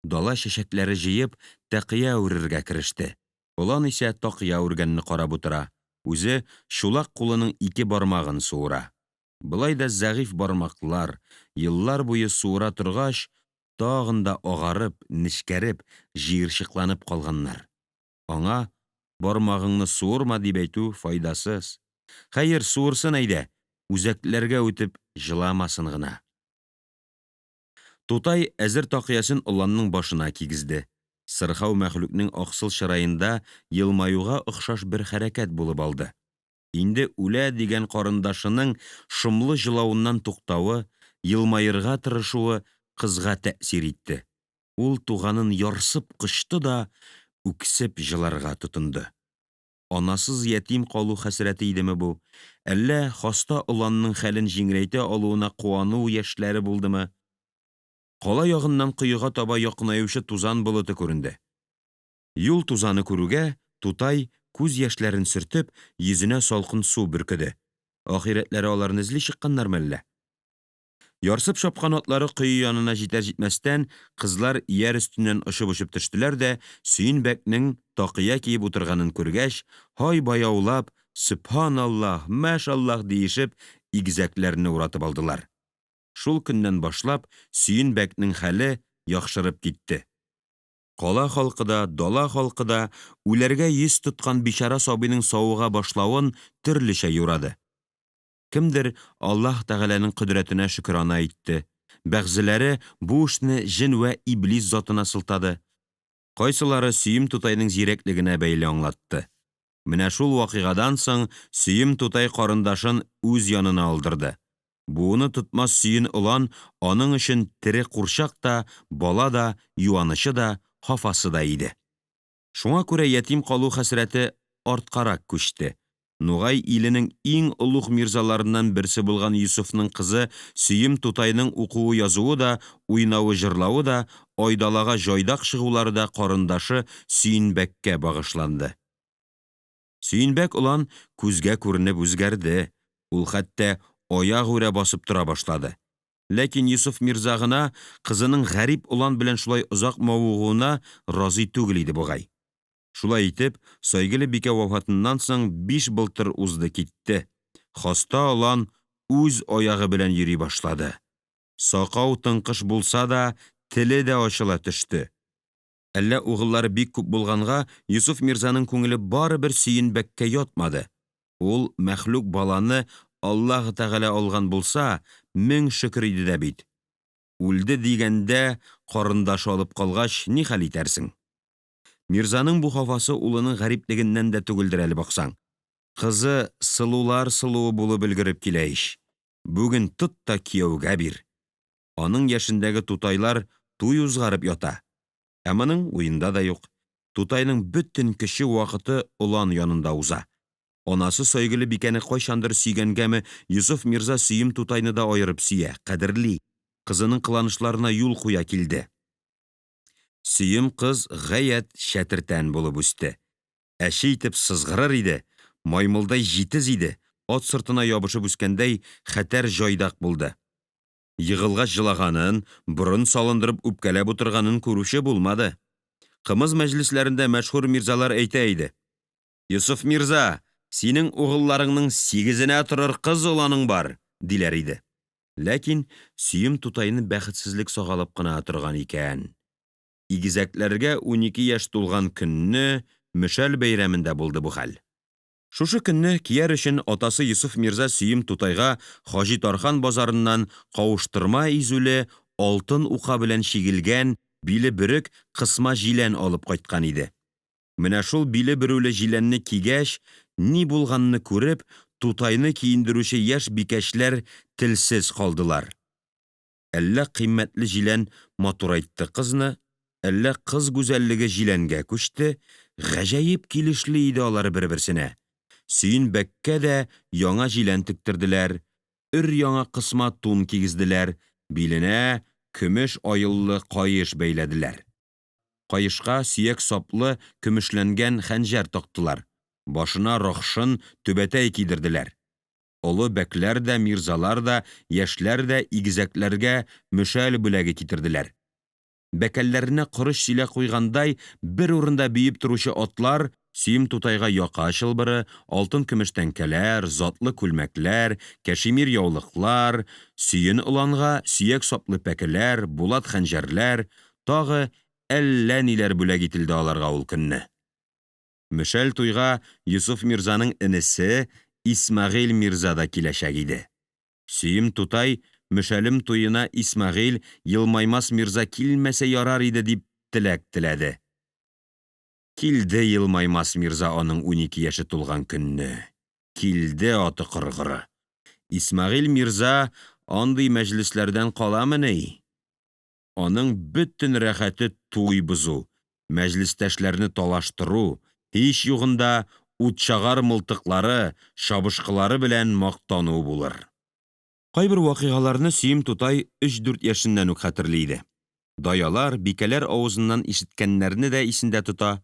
Дала чәчәкләре җыеп, тәкыя үрергә кереште. Олан исә такыя үргәнне карап утыра, үзе чулак кулының ике бармагын суыра. Болай да зәгыйфь бармаклар, еллар буе суыра торгач, тагын да агарып, нечкәреп, җыерчыкланып калганнар. Аңа бармагыңны суырма дип әйтү файдасыз. Хәер, суырсын әйдә, үзәкләргә үтеп җыламасын гына. Тутай әзер такыясын оланның башына кигезде. Сырхау мәхлукның аксыл чыраенда елмаюга охшаш бер хәрәкәт булып алды. Инде үлә дигән карындашының шомлы җылавыннан туктавы, елмаерга тырышуы кызга тәэсир итте. Ул туганын ярсып кочты да үксеп җыларга тотынды. Анасыз ятим калу хәсрәте идеме бу, әллә хаста оланның хәлен җиңеләйтә алуына куану яшьләре булдымы? Кала ягыннан коега таба якынаючы тузан болыты күренде. Юл тузаны күрүгә, тутай, күз яшьләрен сөртеп, йөзенә салкын су бөркеде. Ахирәтләре аларны эзли чыкканнармы әллә? Ярсып чапкан атлары кое янына җитәр-җитмәстән, кызлар ияр өстеннән очып-очып төштеләр дә, Сөен-бәкнең такыя киеп утырганын күргәч, һай баяулап, сөбханаллаһ, мәшаллаһ диешеп, игезәкләрне уратып алдылар. Шул көннән башлап Сөен бәкнең хәле яхшырып китте. Кала халкы да, дала халкы да үләргә йөз тоткан бичара сабыйның савыга башлавын төрлечә юрады. Кемдер Аллаһ Тәгаләнең кодрәтенә шөкрана итте, бәгъзеләре бу эшне җен вә иблис затына сылтады. Кайсылары Сөем тутайның зирәклегенә бәйле аңлатты. Менә шул вакыйгадан соң Сөем тутай карындашын үз янына алдырды. Буыны тотмас Сөен олан аның өчен тере курчак та, бала да, юанычы да, хафасы да иде. Шуңа күрә ятим калу хәсрәте арткарак күчте. Нугай иленең иң олуг мирзаларыннан берсе булган Йосыфның кызы Сөем тутайның укуы-язуы да, уйнавы-җырлавы да, Айдалага җайдак чыгулары да карындашы Сөенбәккә багышланды. Сөенбәк олан күзгә күренеп үзгәрде, ул хәтта аягүрә басып тора башлады. Ләкин Йосыф мирза гына кызының гарип олан белән шулай озак мавыгуына разый түгел иде бугай. Шулай итеп, Сайгеле бикә вафатыннан соң биш былтыр узды китте. Хаста олан үз аягы белән йөри башлады. Сакау тыңкыш булса да, теле дә ачыла төште. Әллә угыллары бик күп булганга, Йосыф мирзаның күңеле барыбер Сөенбәккә ятмады. Ул мәхлук баланы Аллаһы Тәгалә алган булса, мең шөкер иде дә бит, үлде дигәндә карындашы алып калгач, нихәл итәрсең? Мирзаның бу хафасы улының гариплегеннән дә түгелдер әле, баксаң. Кызы сылулар сылуы булып өлгереп килә ич, бүген тот та кияүгә бир! Аның яшендәге тутайлар туй узгарып ята. Ә моның уенда да юк. Тутайның бөтен көче, вакыты олан янында уза. Анасы Сойгеле бикәне кайчандыр сөйгәнгәме, Йосыф мирза Сөем тутайны да аерып сөя, кадерли, кызының кыланышларына юл куя килде. Сөем кыз гаять чәтертән булып үсте. Әче итеп сызгырыр иде, маймылдай җитез иде, ат сыртына ябышып үскәндәй хәтәр җайдак булды. Егылгач җылаганын, борын салындырып үпкәләп утырганын күрүче булмады. Кымыз мәҗлесләрендә мәшһүр мирзалар әйтә иде Йосыф мирза, синең угылларыңның сигезенә торыр кыз оланың бар, диләр иде. Ләкин Сөем тутайны бәхетсезлек сагалап кына торган икән. Игезәкләргә 12 яшь тулган көнне Мөшәл бәйрәмендә булды бу хәл. Шушы көнне кияр өчен атасы Йосыф мирза Сөем тутайга Хаҗи Тархан базарыннан кавыштырма изүле, алтын ука белән чигелгән, биле бөрек кысма җилән алып кайткан иде. Менә шул биле бөрүле җиләнне кигәч, ни булганны күреп, тутайны киендерүче яшь бикәчләр телсез калдылар. Әллә кыйммәтле җилән матурайтты кызны, әллә кыз гүзәллеге җиләнгә күчте, гаҗәеп килешле иде алар берберсенә. Сөен бәккә дә яңа җилән тектерделәр, өряңа кысма тун кигезделәр, биленә көмеш аеллы каеш бәйләделәр. Каешка сөяк саплы көмешләнгән хәнҗәр тактылар, башына рохшын түбәтәй кидерделәр. Олы бәкләр дә, мирзалар да, яшьләр дә игезәкләргә мөшәл бүләге китерделәр. Бәкәлләренә корыч силә куйгандай бер урында биеп торучы атлар Сөем тутайга яка чылбыры, алтынкөмеш тәңкәләр, затлы күлмәкләр, кәшимир яулыклар, Сөен оланга сөяк саплы пәкеләр, булат хәнҗәрләр, тагы әллә ниләр бүләк ителде аларга ул көнне. Мөшәл туйга Йосыф мирзаның энесе Исмәгыйль мирза да киләчәк иде. Сөем тутай, Мөшәлем туена Исмәгыйль Елмаймас мирза килмәсә ярар иде, дип теләк теләде. Килде Елмаймас мирза аның 12 яше тулган көнне. Килде аты коргыры. Исмәгыйль мирза андый мәҗлесләрдән каламыни? Аның бөтен рәхәте туй бозу, мәҗлестәшләрне талаштыру, һич югында утчагар мылтыклары, чабышкылары белән мактану булыр. Кайбер вакыйгаларны Сөем тутай өчдүрт яшеннән үк хәтерли иде. Даялар, бикәләр авызыннан ишеткәннәрне дә исендә тота.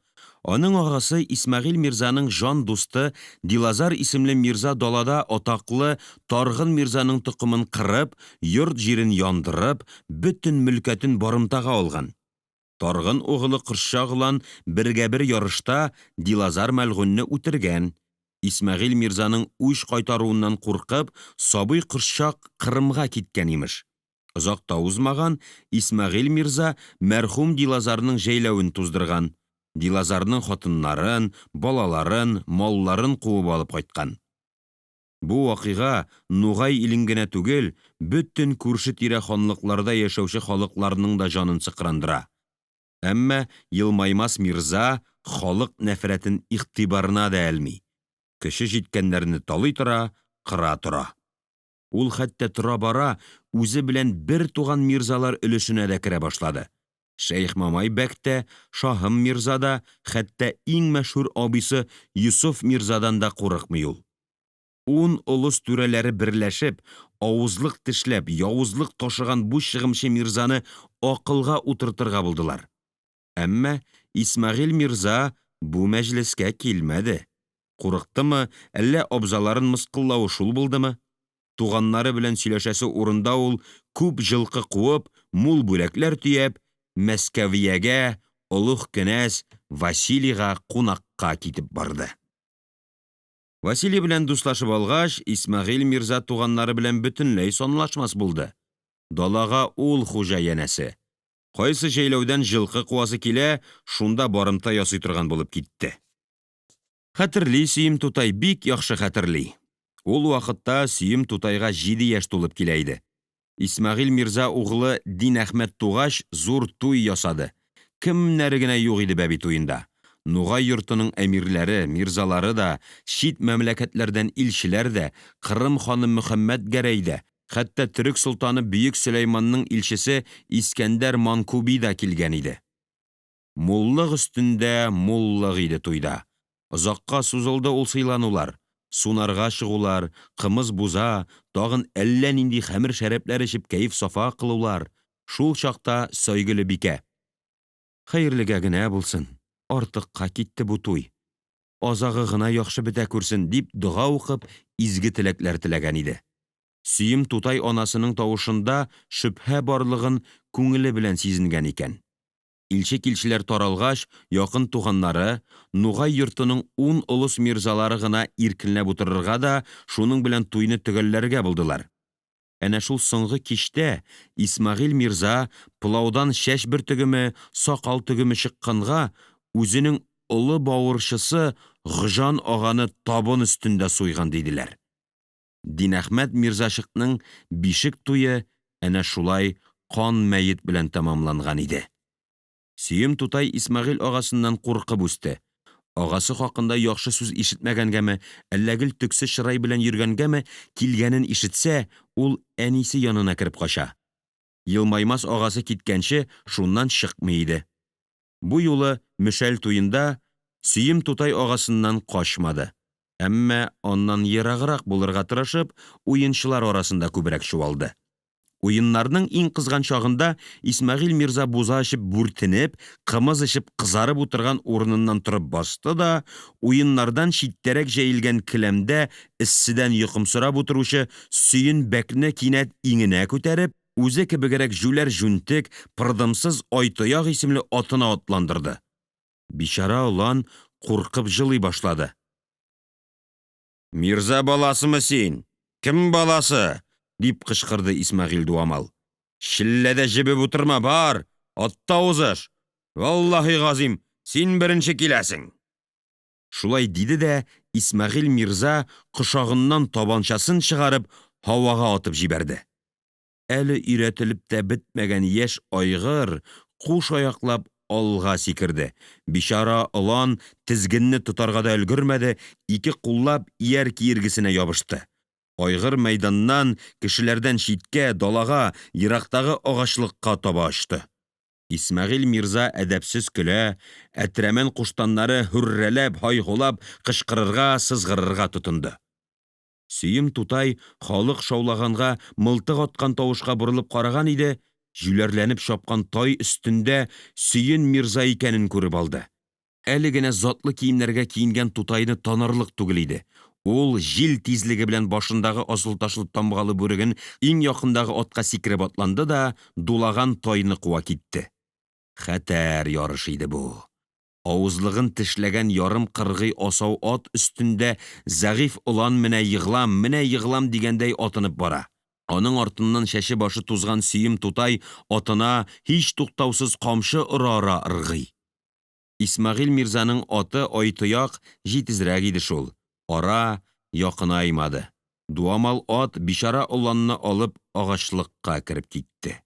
Аның агасы Исмәгыйль мирзаның җан дусты Дилазар исемле мирза далада атаклы Таргын мирзаның токымын кырып, йорт-җирен яндырып, бөтен мөлкәтен барымтага алган. Таргын угылы Кошчак олан бергәбер ярышта Дилазар мәлгуньне үтергән. Исмәгыйль мирзаның үч кайтаруыннан куркып, сабый Кошчак Кырымга киткән, имеш. Озак та узмаган, Исмәгыйль мирза мәрхүм Дилазарның җәйләвен туздырган, Дилазарның хатыннарын, балаларын, малларын куып алып кайткан. Бу вакыйга Нугай илен генә түгел, бөтен күршетирә ханлыкларда яшәүче халыкларның да җанын сыкрандыра. Әмма Елмаймас мирза халык нәфрәтен игътибарына да элми, көче җиткәннәрне талый тора, кыра тора. Ул хәтта торабара үзе белән бертуган мирзалар өлешенә дә керә башлады. Шәехмамай бәк тә, Шаһым мирза да, хәтта иң мәшһүр абыйсы Йосыф мирзадан да курыкмый ул. Ун олыс түрәләре берләшеп, авызлык тешләп, явызлык ташыган бу чыгымчы мирзаны акылга утыртырга булдылар. Әмма Исмәгыйль мирза бу мәҗлескә килмәде. Курыктымы, әллә абзаларын мыскыллавы шул булдымы? Туганнары белән сөйләшәсе урында ул, күп җылкы куып, мул бүләкләр төяп, Мәскәвиягә, олуг кенәз Василийга кунакка китеп барды. Василий белән дуслашып алгач, Исмәгыйль мирза туганнары белән бөтенләй санлашмас булды. Далага ул хуҗа, янәсе. Кайсы җәйләүдән җылкы куасы килә, шунда барымта ясый торган булып китте. Хәтерли Сөем тутай, бик яхшы хәтерли. Ул вакытта Сөем тутайга 7 яшь тулып килә иде. Исмәгыйль мирза углы Динәхмәт тугач, зур туй ясады. Кемнәр генә юк иде бәби туенда. Нугай йортының әмирләре, мирзалары да, чит мәмләкәтләрдән илчеләр дә, Кырым ханы Мөхәммәт-Гәрәй дә, хәтта төрек солтаны Бөек Сөләйманның илчесе Искәндәр Манкуби да килгән иде. Муллык өстендә муллык иде туйда. Озакка сузылды ул сыйланулар. Сунарга чыгулар, кымызбуза, тагын әллә нинди хәмершәраблар эчеп кәефсафа кылулар. Шул чакта Сойгеле бикә Хәерлегә генә булсын, артыкка китте бу туй, азагы гына яхшы бетә күрсен, дип дога укып, изге теләкләр теләгән иде. Сөем тутай анасының тавышында шөбһә барлыгын күңеле белән сизенгән икән. Илчекилчеләр таралгач, якын туганнары, Нугай йортының ун олыс мирзалары гына иркенләп утырырга да, шуның белән туйны төгәлләргә булдылар. Әнә шул соңгы кичтә Исмәгыйль мирза, пылаудан чәч бөртегеме, сакал төгеме чыкканга, үзенең олы бавырчысы Гоҗан аганы табын өстендә суйган, диделәр. Динәхмәт мирзачыкның бишек туе әнә шулай кан мәет белән тәмамланган иде. Сөем тутай Исмәгыйль агасыннан куркып үсте. Агасы хакында яхшы сүз ишетмәгәнгәме, әллә гел төксе чырай белән йөргәнгәме, килгәнен ишетсә, ул әнисе янына кереп кача. Елмаймас агасы киткәнче шуннан чыкмый иде. Бу юлы Мөшәл туенда Сөем тутай агасыннан качмады, әмма аннан ераграк булырга тырышып, уенчылар арасында күбрәк чуалды. Уеннарның иң кызган чагында Исмәгыйль мирза буза эчеп бүртенеп, кымыз эчеп кызарып утырган урыныннан торып басты да, уеннардан читтәрәк җәелгән келәмдә эсседән йокымсырап утыручы Сөен бәкне кинәт иңенә күтәреп, үзе кебегрәк җүләр җүнтек, пырдымсыз Айтояк исемле атына атландырды. Бичара олан куркып җылый башлады. Мирза баласымы син? Кем баласы? дип кычкырды Исмәгыйль дуамал. Челләдә җебеп утырма, бар, атта узыш! Валлаһи газыйм, син беренче киләсең! Шулай диде дә Исмәгыйль мирза, кошагыннан табанчасын чыгарып, һавага атып җибәрде. Әле өйрәтелеп тә бетмәгән яшь айгыр куш аяклап алга сикерде, бичара олан тезгенне тотарга да өлгермәде, ике куллап ияр киергесенә ябышты. Айгыр мәйданнан, кешеләрдән читкә, далага, ерактагы агачлыкка таба очты. Исмәгыйль мирза әдәпсез көлә, әтрәмән куштаннары һүррәләп, һайһулап кычкырырга, сызгырырга тотынды. Сөем тутай халык шаулаганга, мылтык аткан тавышка борылып караган иде, җүләрләнеп чапкан тай өстендә Сөен мирза икәнен күреп алды. Әле генә затлы киемнәргә киенгән тутайны танырлык түгел иде. Ул җил тизлеге белән башындагы асылташлы тамгалы бүреген иң якындагы атка сикереп атланды да дулаган тайны куа китте. Хәтәр ярыш иде бу. Авызлыгын тешләгән ярым кыргый асау ат өстендә зәгыйфь олан менә егылам, менә егылам дигәндәй атынып бара. Аның артыннан чәче-башы тузган Сөем тутай атына һичтуктаусыз камчы ораора ыргый. Исмәгыйль мирзаның аты Айтояк җитезрәк иде шул, ара якынаймады, дуамал ат бичара оланны алып агачлыкка кереп китте.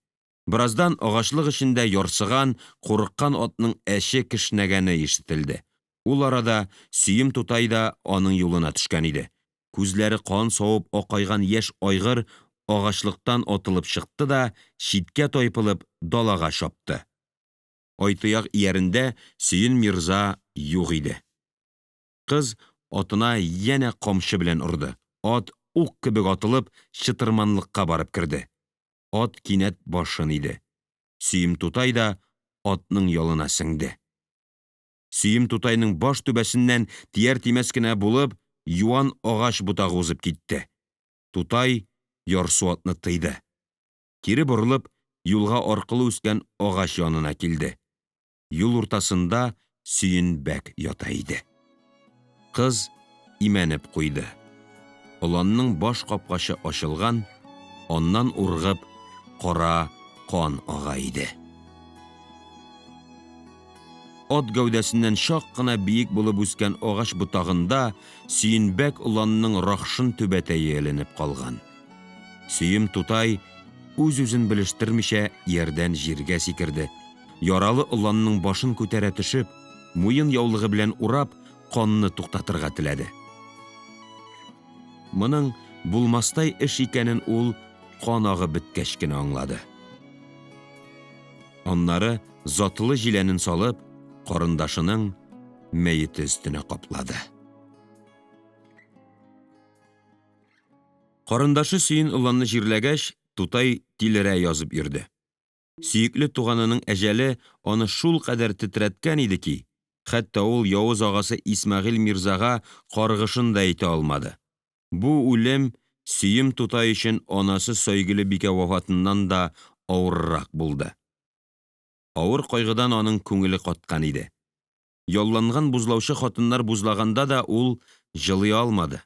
Бераздан агачлык эчендә ярсыган, курыккан атның әче кешнәгәне ишетелде. Ул арада Сөем тутай да аның юлына төшкән иде. Күзләре кан савып акайган яшь айгыр агачлыктан атылып чыкты да, читкә тайпылып, далага чапты. Айтояк иярендә Сөен мирза юк иде. Кыз атына янә камчы белән орды. Ат, ук кебек атылып, чытырманлыкка барып керде. Ат кинәт башын иде. Сөем тутай да атның ялына сеңде. Сөем тутайның баш түбәсеннән тияртимәс кенә булып юан агач ботагы узып китте. Тутай ярсу атны тыйды. Кире борылып, юлга аркылы үскән агач янына килде. Юл уртасында Сөен бәк ята иде. Кыз имәнеп куйды. Оланның баш капкачы ачылган, аннан ургып кара кан ага иде. ат гәүдәсеннән чак кына биек булып үскән агач ботагында Сөенбәк оланның рахшын түбәтәе эленеп калган. Сөем тутай үз-үзен белештермичә иярдән җиргә сикерде. Яралы оланның башын күтәрә төшеп, муен яулыгы белән урап, канны туктатырга теләде. Моның булмастай эш икәнен ул кан агып беткәч кенә аңлады. Аннары затлы җиләнен салып, карындашының мәете өстенә каплады. Карындашы Сөен оланны җирләгәч, тутай тилерә язып йөрде. Сөекле туганының әҗәле аны шулкадәр тетрәткән иде ки, хәтта ул явыз агасы Исмәгыйль мирзага каргышын да әйтә алмады. Бу үлем Сөем тутай өчен анасы Сәйгөле бикә вафатыннан да авыррак булды. Авыр кайгыдан аның күңеле каткан иде. Ялланган бузлаучы хатыннар бузлаганда да ул җылый алмады.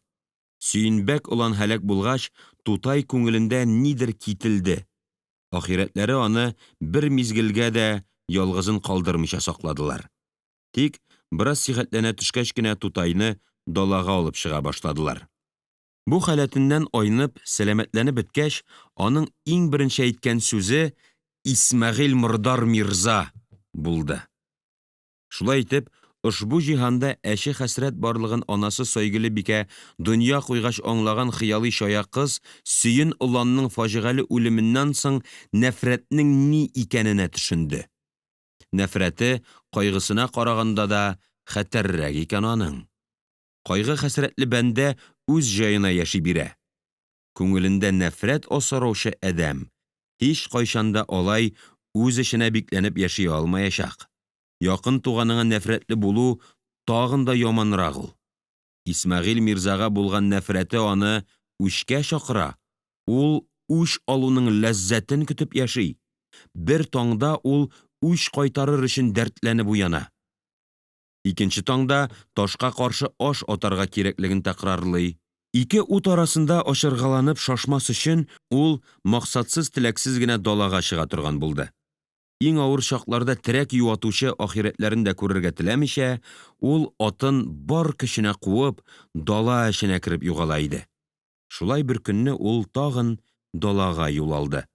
Сөенбәк олан һәлак булгач, тутай күңелендә нидер кителде. Ахирәтләре аны бер мизгелгә дә ялгызын калдырмыйча сакладылар. Тик бераз сихәтләнә төшкәч кенә тутайны далага алып чыга башладылар. Бу халәтеннән айнып, сәламәтләнеп беткәч, аның иң беренче әйткән сүзе Исмәгыйль мордар мирза! булды. Шулай итеп, ошбу җиһанда әче хәсрәт барлыгын анасы Сайгөле бикә дөнья куйгач аңлаган хыялый чая кыз Сөен оланның фаҗигале үлеменнән соң нәфрәтнең ни икәненә төшенде. Нәфрәте кайгысына караганда да хәтәррәк икән аның. Кайгы-хәсрәтле бәндә үз җаена яши бирә. Күңелендә нәфрәт асраучы адәм һичкайчан да алай үз эченә бикләнеп яши алмаячак. Якын туганыңа нәфрәтле булу тагын да яманрак ул. Исмәгыйль мирзага булган нәфрәте аны үчкә чакыра, ул үч алуның ләззәтен көтеп яши. Бер таңда ул үч кайтарыр өчен дәртләнеп уяна. Икенче таңда ташка каршы аш атарга кирәклеген тәкрарлый. Ике ут арасында ачыргаланып шашмас өчен ул максатсыз-теләксез генә далага чыга торган булды. Иң авыр чакларда терәк юатучы ахирәтләрен дә күрергә теләмичә, ул атын бар көченә куып, дала эченә кереп югала иде. Шулай бер көнне ул тагын далага юл алды.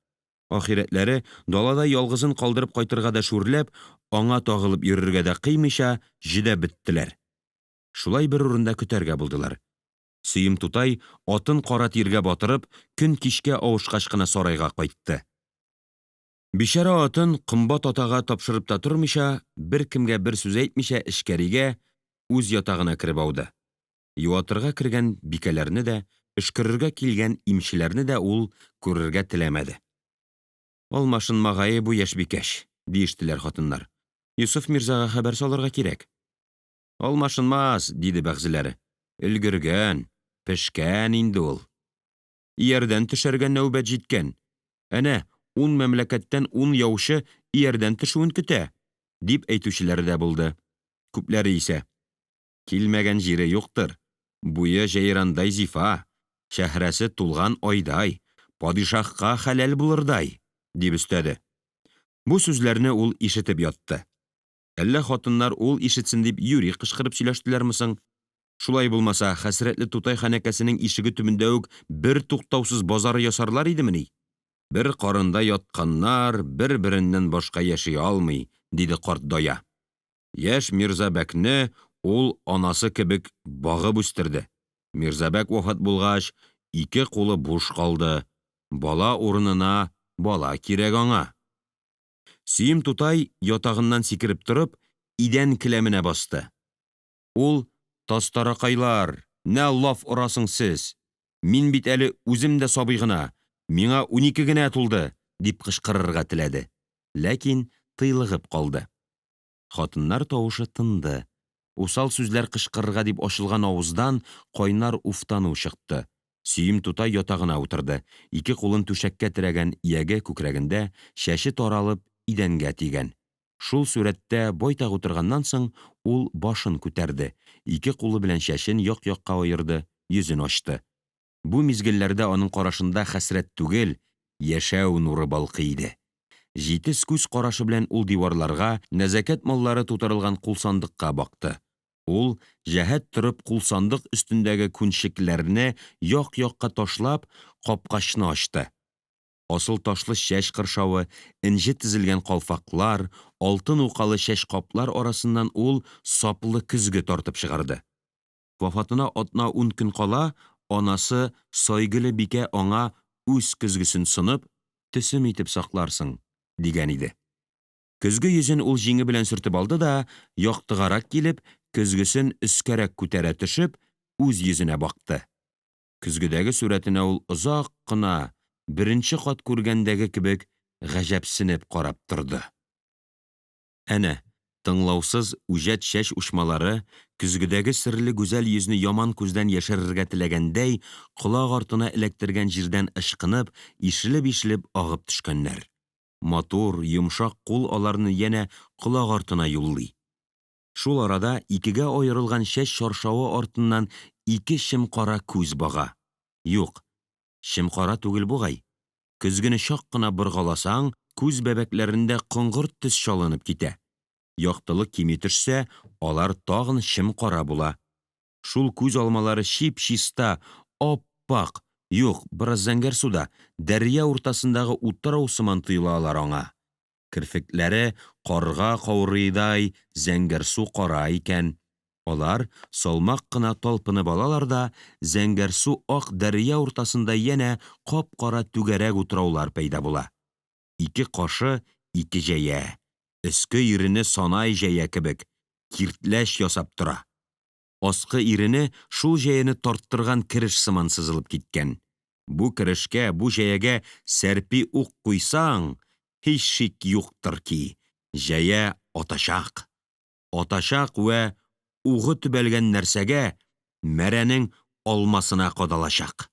Ахирәтләре, далада ялгызын калдырып кайтырга да шүрләп, аңа тагылып йөрергә дә кыймыйча, җөдәп беттеләр. Шулай бер урында көтәргә булдылар. Сөем тутай, атын кара тиргә батырып, көн кичкә авышкач кына сарайга кайтты. Бичара атын Комбат атага тапшырып та тормыйча, беркемгә бер сүз әйтмичә эчкәригә, үз ятагына кереп ауды. Юатырга кергән бикәләрне дә, өшкерергә килгән имчеләрне дә ул күрергә теләмәде. Алмашынмагае бу яшь бикәч, диештеләр хатыннар. Йосыф мирзага хәбәр салырга кирәк. Алмашынмас, диде бәгъзеләре. Өлгергән, пешкән инде ул. Иярдән төшәргә нәүбәт җиткән. Әнә ун мәмләкәттән ун яучы иярдән төшүен көтә, дип әйтүчеләре дә булды. Күпләре исә Килмәгән җире юктыр, буе җәйрандай зифа, чәһрәсе тулган айдай, падишаһка хәләл булырдай, дип өстәде. Бу сүзләрне ул ишетеп ятты. Әллә хатыннар ул ишетсен дип юри кычкырып сөйләштеләрме соң? Шулай булмаса, хәсрәтле тутай ханәкәсенең ишеге төбендә үк бертуктаусыз базар ясарлар идемени? Бер карында ятканнар бербереннән башка яши алмый, диде карт дая. Яшь Мирзабәкне ул анасы кебек багып үстерде. Мирзабәк вафат булгач, ике кулы буш калды, бала урынына бала кирәк аңа. Сөем тутай, ятагыннан сикереп торып, идән келәменә басты. Ул Тазтаракайлар, нә лаф орасың сез? Мин бит әле үзем дә сабый гына, миңа 12 генә тулды, дип кычкырырга теләде, ләкин тыйлыгып калды. Хатыннар тавышы тынды. Усал сүзләр кычкырырга дип ачылган авыздан кайнар уфтану чыкты. Сөем тутай ятагына утырды, ике кулын түшәккә терәгән ияге күкрәгендә, чәче таралып, идәнгә тигән. Шул сурәттә байтак утырганнан соң, ул башын күтәрде, ике кулы белән чәчен як-якка аерды, йөзен ачты. Бу мизгелләрдә аның карашында хәсрәт түгел, яшәү нуры балкый иде. Җитез күз карашы белән ул диварларга, нәзакәт маллары тутырылган кулсандыкка бакты. Ул, җәһәт торып, кулсандык өстендәге күнчекләрне як-якка ташлап, капкачны ачты. Асыл ташлы чәч кыршавы, энҗе тезелгән калфаклар, алтын укалы чәчкаплар арасыннан ул саплы көзге тартып чыгарды. Вафатына атнаун көн кала анасы Сайгөле бикә аңа үз көзгесен сонып, төсем итеп сакларсың, дигән иде. Көзге йөзен ул җиңе белән сөртеп алды да, яктыгарак килеп, көзгесен өскәрәк күтәрә төшеп, үз йөзенә бакты. Көзгедәге сурәтенә ул озак кына, беренче кат күргәндәге кебек, гаҗәпсенеп карап торды. Әнә, тыңлаусыз үҗәт чәч учмалары, көзгедәге серле гүзәл йөзне яман күздән яшерергә теләгәндәй, колак артына эләктергән җирдән ычкынып, ишелеп-ишелеп агып төшкәннәр. Матур, йомшак кул аларны янә колак артына юллый. Шул арада икегә аерылган чәч чаршавы артыннан ике чем-кара күз бага. Юк, чем-кара түгел бугай. Көзгене чак кына боргаласаң, күз бәбәкләрендә коңгырт төс чалынып китә. Яктылык кими төшсә, алар тагын чем-кара була. Шул күз алмалары чип-чиста, апак, юк, бераз зәңгәрсу да, дәрья уртасындагы утрау сыман тоела алар аңа. Керфекләре карга каурыедай зәңгәрсу кара икән. Алар салмак кына талпынып алалар да, зәңгәрсу ак дәрья уртасында янә кап-кара түгәрәк утраулар пәйда була. Ике кашы ике җәя, өске ирене санай җәя кебек, киртләч ясап тора. Аскы ирене шул җәяне тарттырган кереш сыман сызылып киткән. Бу керешкә, бу җәягә сәрпи ук куйсаң, һич шик юктыр ки, җәя атачак. Атачак вә угы төбәлгән нәрсәгә, мәрәнең алмасына кадалачак.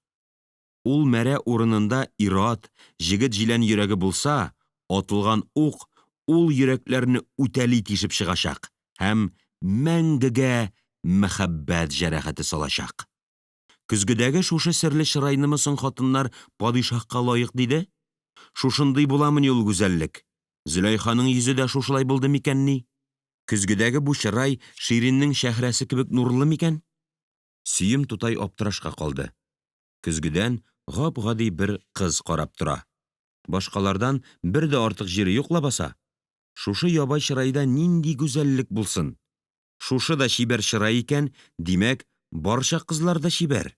Ул мәрә урынында ират, җегет-җилән йөрәге булса, атылган ук ул йөрәкләрне үтәли тишеп чыгачак һәм мәңгегә мәхәббәт җәрәхәте салачак. Көзгедәге шушы серле чырайнымы соң хатыннар падишаһка лаек диде? Шушындый буламыни ул гүзәллек? Зөләйханың йөзе дә шушылай булды микәнни? Көзгедәге бу чырай Шириннең чәһрәсе кебек нурлы микән? Сөем тутай аптырашка калды. Көзгедән гапгади бер кыз карап тора. Башкалардан бер дә артык җире юк лабаса. Шушы ябай чырайда нинди гүзәллек булсын? Шушы да чибәр чырай икән, димәк, барча кызлар да чибәр.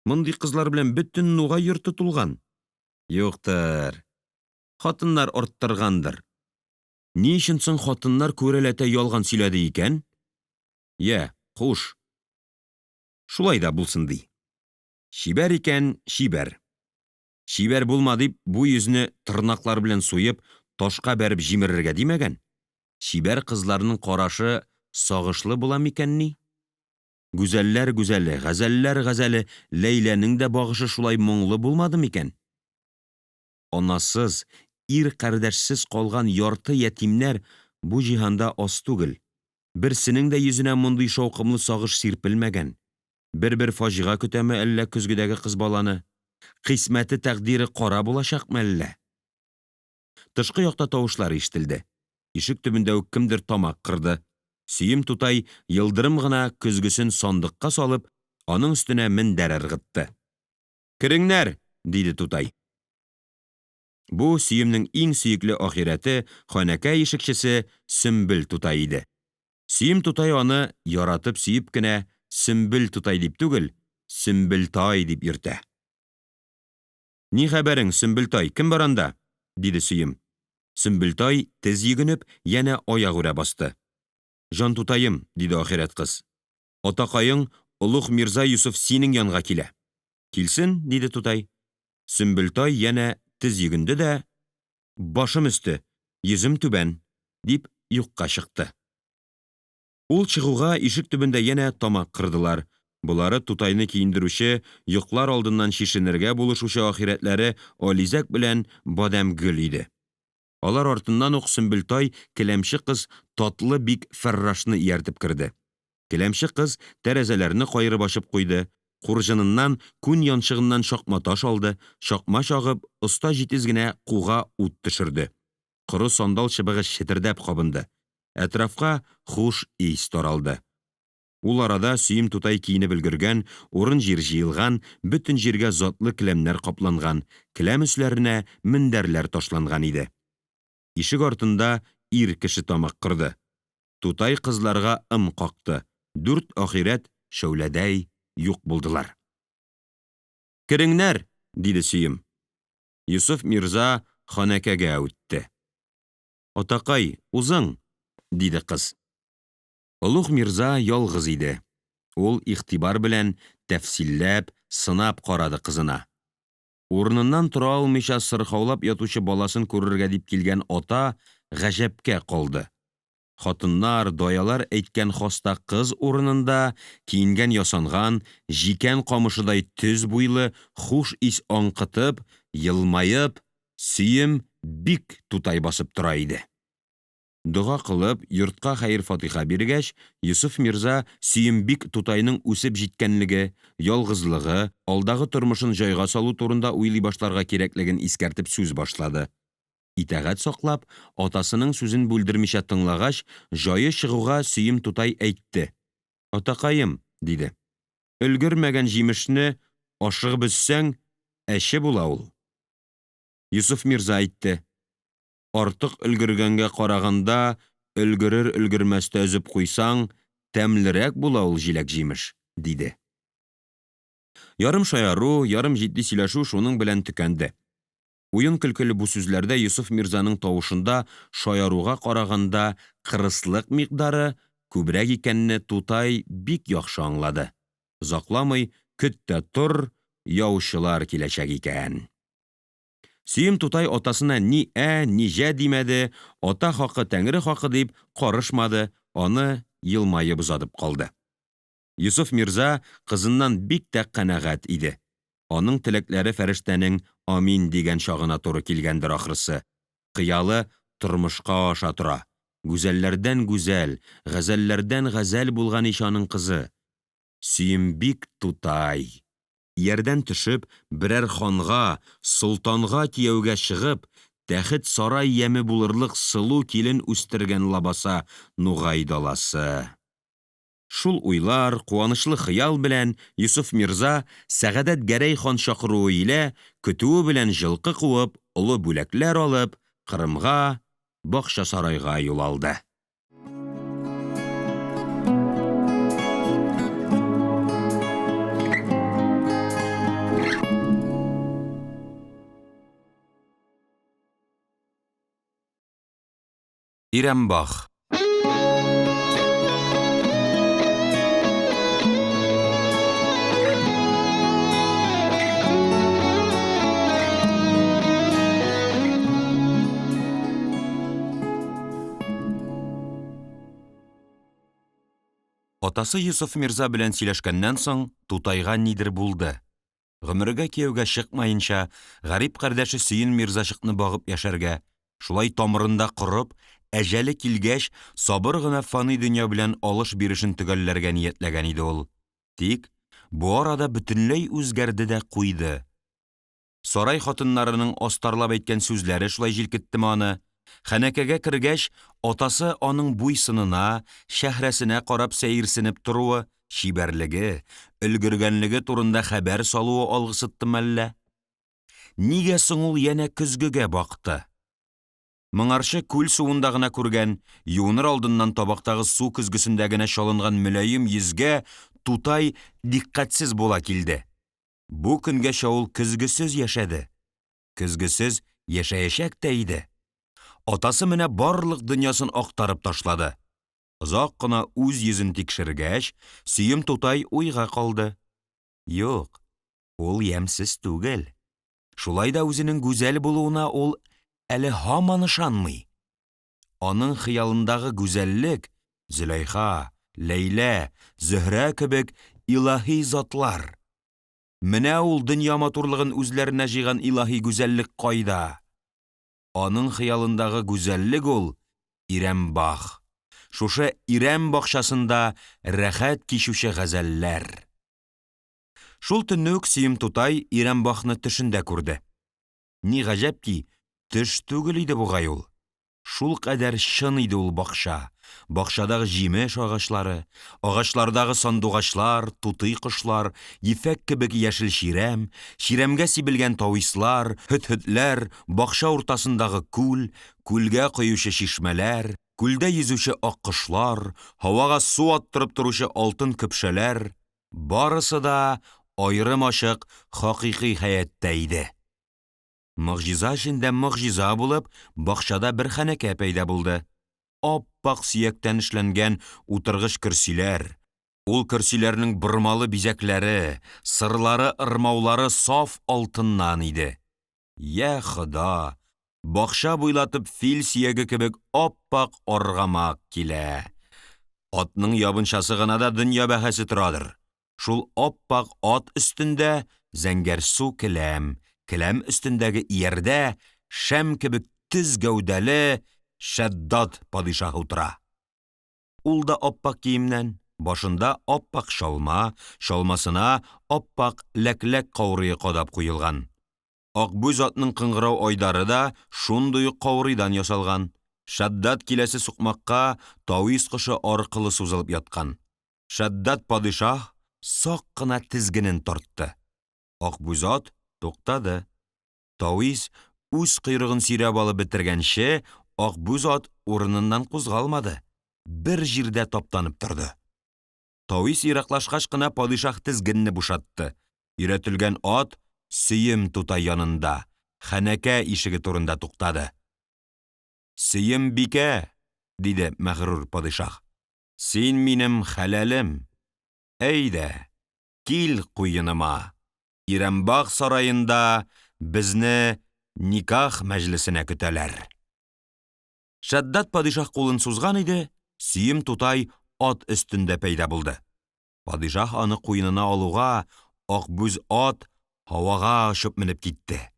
Мондый кызлар белән бөтен Нугай йорты тулган. Юктыр, хатыннар арттыргандыр. Ни өчен соң хатыннар күрәләтә ялган сөйләде икән? Я, хуш. Шулай да булсын ди. Чибәр икән, чибәр. Чибәр булма дип, бу йөзне тырнаклар белән суеп, ташка бәреп җимерергә димәгән. Чибәр кызларның карашы сагышлы була микәнни? Гүзәлләр гүзәле, газәлләр газәле Ләйләнең дә багышы шулай моңлы булмады микән? Анасыз, ир кардәшсез калган ярты ятимнәр бу җиһанда аз түгел. Берсенең дә йөзенә мондый шаукымлы сагыш сирпелмәгән. Бербер фаҗига көтәме әллә көзгедәге кыз баланы? Кыйсмәте тәкъдире кара булачакмы әллә? Тышкы якта тавышлар ишетелде. Ишек төбендә үк кемдер тамак кырды. Сөем тутай елдырым гына көзгесен сандыкка салып, аның өстенә мендәр ыргытты. Кереңнәр, диде тутай. Бу Сөемнең иң сөекле ахирәте, ханәкә ишекчесе Сөмбел тутай иде. Сөем тутай аны яратып-сөеп кенә Сөмбел тутай дип түгел, Сөмбелтай дип йөртә. Ни хәбәрең, Сөмбелтай, кем бар анда? диде Сөем. Сөмбелтай, тез йөгенеп, янә аягүрә басты. Җан тутаем, диде ахирәт кыз. Атакаең, олуг мирза Йосыф синең янга килә. Килсен, диде тутай. Сөмбелтай янә тез йөгенде дә, Башым өсте, йөзем түбән, дип юкка чыкты. Ул чыгуга ишек төбендә янә тамак кырдылар. Болары тутайны киендерүче, йоклар алдыннан чишенергә булышучы ахирәтләре Ализәк белән Бадәмгөл иде. Алар артыннан ук Сөмбелтай келәмче кыз татлы бик Фәррашны ияртеп керде. Келәмче кыз тәрәзәләрне каерып ачып куйды, курҗыныннан, күн янчыгыннан чакма таш алды, чакма чагып, оста җитез генә куга ут төшерде. Коры сандал чыбыгы четердәп кабынды. Әтрафка хуш ис таралды. Ул арада Сөем тутай киенеп өлгергән, урынҗир җыелган, бөтен җиргә затлы келәмнәр капланган, келәм өсләренә мендәрләр ташланган иде. Ишек артында ир кеше тамак кырды. Тутай кызларга ым какты, дүрт ахирәт шәүләдәй юк булдылар. Кереңнәр, диде Сөем. Йосыф мирза ханәкәгә үтте. Атакай, узың, диде кыз. Олуг мирза ялгыз иде. Ул игътибар белән, тәфсилләп, сынап карады кызына. Урыныннан тора алмыйча сырхаулап ятучы баласын күрергә дип килгән ата гаҗәпкә калды. Хатыннар, даялар әйткән хаста кыз урынында киенгәнясанган, җикән камышыдай төз буйлы, хуш ис аңкытып, елмаеп, Сөем бик тутай басып тора иде. Дога кылып, йортка хәерфатиха биргәч, Йосыф мирза Сөембик тутайның үсеп җиткәнлеге, ялгызлыгы, алдагы тормышын җайга салу турында уйлый башларга кирәклеген искәртеп сүз башлады. Итагать саклап, атасының сүзен бүлдермичә тыңлагач, җае чыгуга Сөем тутай әйтте Атакаем, диде, өлгермәгән җимешне ашыгып өзсәң, әче була ул. Йосыф мирза әйтте Артык өлгергәнгә караганда, өлгерерөлгермәстә өзеп куйсаң, тәмлерәк була ул җиләкҗимеш, диде. Ярым шаяру, ярым җитди сөйләшү шуның белән төкәнде. Уенкөлкеле бу сүзләрдә Йосыф мирзаның тавышында шаяруга караганда кырыслык микъдары күбрәк икәнне тутай бик яхшы аңлады. Озакламый, көт тә тор, яучылар киләчәк икән. Сөем тутай атасына ни ә, ни җә димәде, ата хакы тәңре хакы дип карышмады, аны елмаеп озатып калды. Йосыф мирза кызыннан бик тә канәгать иде. Аның теләкләре фәрештәнең амин дигән чагына туры килгәндер ахрысы. Хыялы тормышка аша тора. Гүзәлләрдән гүзәл, газәлләрдән газәл булган ич аның кызы. Сөембик тутай! Иярдән төшеп, берәр ханга, солтанга кияүгә чыгып, тәхетсарай яме булырлык сылу килен үстергән ләбаса нугай даласы! Шул уйлар, куанычлы хыял белән Йосыф мирза, Сәгадәт Гәрәй хан чакыруы илә, көтүе белән җылкы куып, олы бүләкләр алып, Кырымга, Бакчасарайга юл алды. Ирәмбах. Атасы Йосыф мирза белән сөйләшкәннән соң, тутайга нидер булды. Гомергә кияүгә чыкмаенча, гарип кардәше Сөен мирзачыкны багып яшәргә, шулай тамырында корып, әҗәле килгәч, сабыр гына фани дөнья белән алыш-бирешен төгәлләргә ниятләгән иде ул. Тик бу арада бөтенләй үзгәрде дә куйды. Сарай хатыннарының астарлап әйткән сүзләре шулай җилкеттеме аны? Ханәкәгә кергәч, атасы аның буй-сынына, чәһрәсенә карап сәерсенеп торуы, чибәрлеге, өлгергәнлеге турында хәбәр салуы алгысыттымы әллә? Нигә соң ул янә көзгегә бакты? Моңарчы күл суында гына күргән, юыныр алдыннан табактагы су көзгесендә генә чалынган мөлаем йөзгә тутай дикъкатьсез була килде. Бу көнгәчә ул көзгесез яшәде. Көзгесез яшәячәк тә иде. Атасы менә барлык дөньясын актарып ташлады. Озак кына үз йөзен тикшергәч, Сөем тутай уйга калды. Юк, ул ямьсез түгел. Шулай да үзенең гүзәл булуына ул әле һаман ышанмый. Аның хыялындагы гүзәллек Зөләйха, Ләйлә, Зөһрә кебек илаһи затлар. Менә ул дөнья матурлыгын үзләренә җыйган илаһи гүзәллек кайда? Аның хыялындагы гүзәллек ул Ирәмбах. Шушы Ирәм бакчасында рәхәт кичүче газәлләр. Шул төнне үк Сөем тутай Ирәмбахны төшендә күрде. Ни гаҗәп ки, төш түгел иде бугай ул. Шулкадәр чын иде ул бакча. Бакчадагы җимеш агачлары, агачлардагы сандугачлар, тутый кошлар, ефәк кебек яшел чирәм, чирәмгә сибелгән тавислар, һөт-һөтләр, бакча уртасындагы күл, күлгә коючы чишмәләр, күлдә йөзүче аккошлар, һавага су аттырып торучы алтын көпшәләр – барысы да аерым-ачык хакыйкый хәяттә иде. Могҗиза эчендә могҗиза булып, бакчада бер ханәкә пәйда булды. Ап-ак сөяктән эшләнгән утыргыч көрсиләр, ул көрсиләрнең бормалы бизәкләре, сырлары, ырмаулары саф алтыннан иде. Йә Хода! Бакча буйлатып фил сөяге кебек ап-ак аргамак килә. Атның ябынчасы гына да дөнья бәһасе торадыр. Шул ап-ак ат өстендә зәңгәрсу келәм, келәм өстендәге иярдә шәм кебек төз гәүдәле Шәддад падишаһ утыра. Ул да ап-ак киемнән, башында ап-ак чалма, чалмасына ап-ак ләкләк каурые кадап куелган. Акбүз атның кыңгырау айдары да шундый ук каурыйдан ясалган. Шәддад киләсе сукмакка тавис кошы аркылы сузылып яткан. Шәддад падишаһ сак кына тезгенен тартты. Акбүз ат туктады. Тавис үз койрыгын сөйрәп алып бетергәнче, акбүз ат урыныннан кузгалмады, бер җирдә таптанып торды. Тавис ераклашкач кына падишаһ тезгенне бушатты. Өйрәтелгән ат Сөем тутай янында, ханәкә ишеге турында туктады. Сөем бикә, диде мәгърур падишаһ, син минем хәләлем. Әйдә, кил куеныма. Ирәмбаг сараенда безне никах мәҗлесенә көтәләр. Шәддад падишаһ кулын сузган иде, Сөем тутай ат өстендә пәйда булды. Падишаһ аны куенына алуга, акбүз ат һавага очып менеп китте.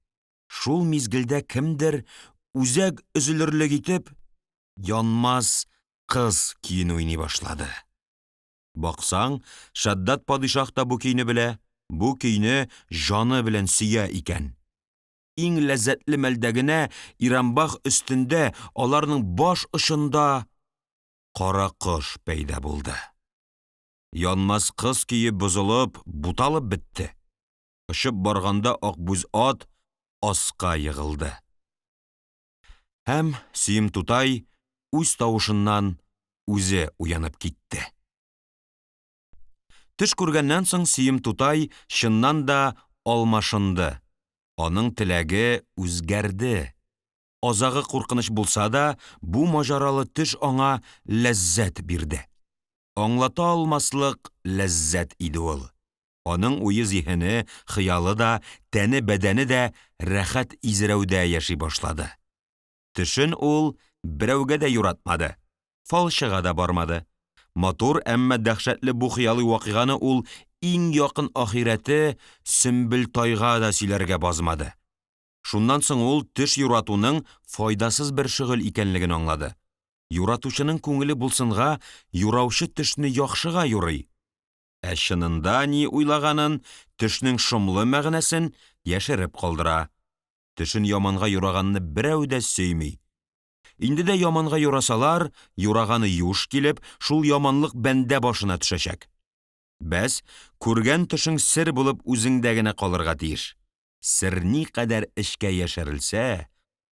Шул мизгелдә кемдер үзәк өзелерлек итеп Янмас кыз көен уйный башлады. Баксаң, Шәддад падишаһ та бу көйне белә, бу көйне җаны белән сөя икән. Иң ләззәтле мәлдә генә Ирамбах өстендә, аларның баш очында кара кош пәйда булды. Янмас кыз көе бозылып, буталып бетте. Очып барганда акбүз ат аска егылды. Һәм Сөем тутай үз тавышыннан үзе уянып китте. Төш күргәннән соң Сөем тутай чыннан да алмашынды. Аның теләге үзгәрде. Азагы куркыныч булса да, бу маҗаралы төш аңа ләззәт бирде. Аңлата алмаслык ләззәт иде ул. Аның уе-зиһене, хыялы да, тәне-бәдәне дә рәхәт изрәүдә яши башлады. Төшен ул берәүгә дә юратмады, фалчыга да бармады. Матур, әмма дәһшәтле бу хыялый вакыйганы ул иң якын ахирәте Сөмбелтайга да сөйләргә базмады. Шуннан соң ул төш юратуның файдасыз бер шөгыль икәнлеген аңлады. Юратучының күңеле булсынга юраучы төшне яхшыга юрый. Ә чынында ни уйлаганын, төшнең шомлы мәгънәсен яшереп калдыра. Төшен яманга юраганны берәү дә сөйми. Инде дә яманга юрасалар, юраганы юш килеп, шул яманлык бәндә башына төшәчәк. Бәс, күргән төшең сер булып үзеңдә генә калырга тиеш. Сер никадәр эчкә яшерелсә,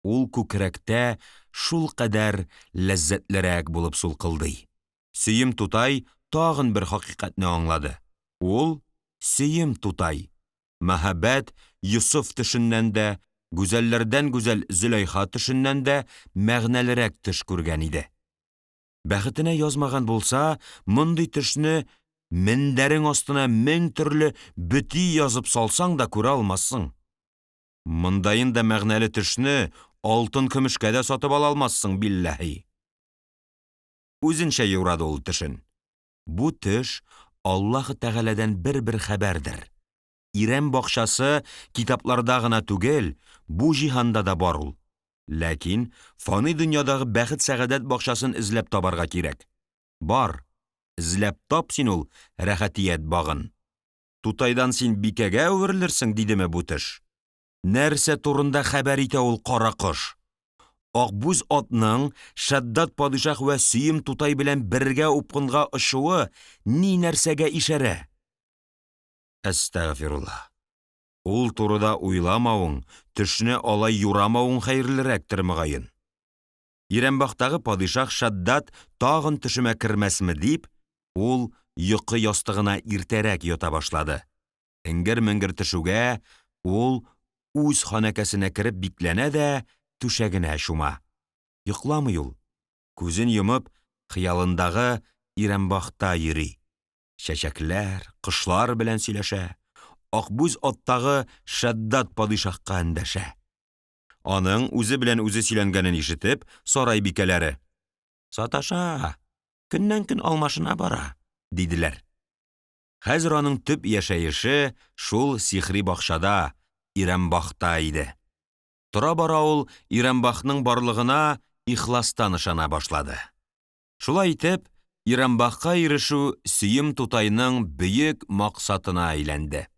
ул күкрәктә шулкадәр ләззәтлерәк булып сулкылдый. Сөем тутай тагын бер хакыйкатьне аңлады. Ул Сөем тутай, мәһабәт Йосыф төшеннән дә, гүзәлләрдән гүзәл Зөләйха төшеннән дә мәгънәлерәк төш күргән иде. Бәхетенә язмаган булса, мондый төшне мендәрең астына мең төрле бөти язып салсаң да күрә алмассың. Мондаен да мәгънәле төшне алтын көмешкә дә сатып ала алмассың, билләһи. Үзенчә юрады ул төшен. Бу төш Аллаһы Тәгаләдән бер-бер хәбәрдер. Ирәм бакчасы китапларда гына түгел, бу җиһанда да бар ул. Ләкин фани дөньядагы бәхет-сәгадәт бакчасын эзләп табарга кирәк. Бар, эзләп тап син ул рәхәтият багын. Тутайдан син бикәгә әверелерсең, дидеме бу төш? Нәрсә турында хәбәр итә ул кара кош? Акбүз атның Шәддад падишаһ вә Сөем тутай белән бергә упкынга очуы ни нәрсәгә ишарә? Әстәгъфирулла. Ул турыда уйламавың, төшне алай юрамавың хәерлерәктер, мөгаен. Ирәмбахтагы падишаһ Шаддат тагын төшемә кермәсме дип, ул йокы ястыгына иртәрәк ята башлады. Эңгер-меңгер төшүгә, ул үз ханәкәсенә кереп бикләнә дә түшәгенә чума. Йокламый ул. Күзен йомып, хыялындагы Ирәмбахта йөри. Чәчәкләр, кошлар белән сөйләшә. Акбүз аттагы Шәддат падишаһка эндәшә. Аның үзе белән үзе сөйләнгәнен ишетеп, сарай бикәләре: "Саташа, көннән-көн алмашына бара", диделәр. Хәзер аның төп яшәеше шул сихри бакчада, Ирәмбахта иде. Тора-бара ул Ирәмбахның барлыгына ихластан ышана башлады. Шулай итеп, Ирамбахка ирешү Сөем тутайның бөек максатына әйләнде.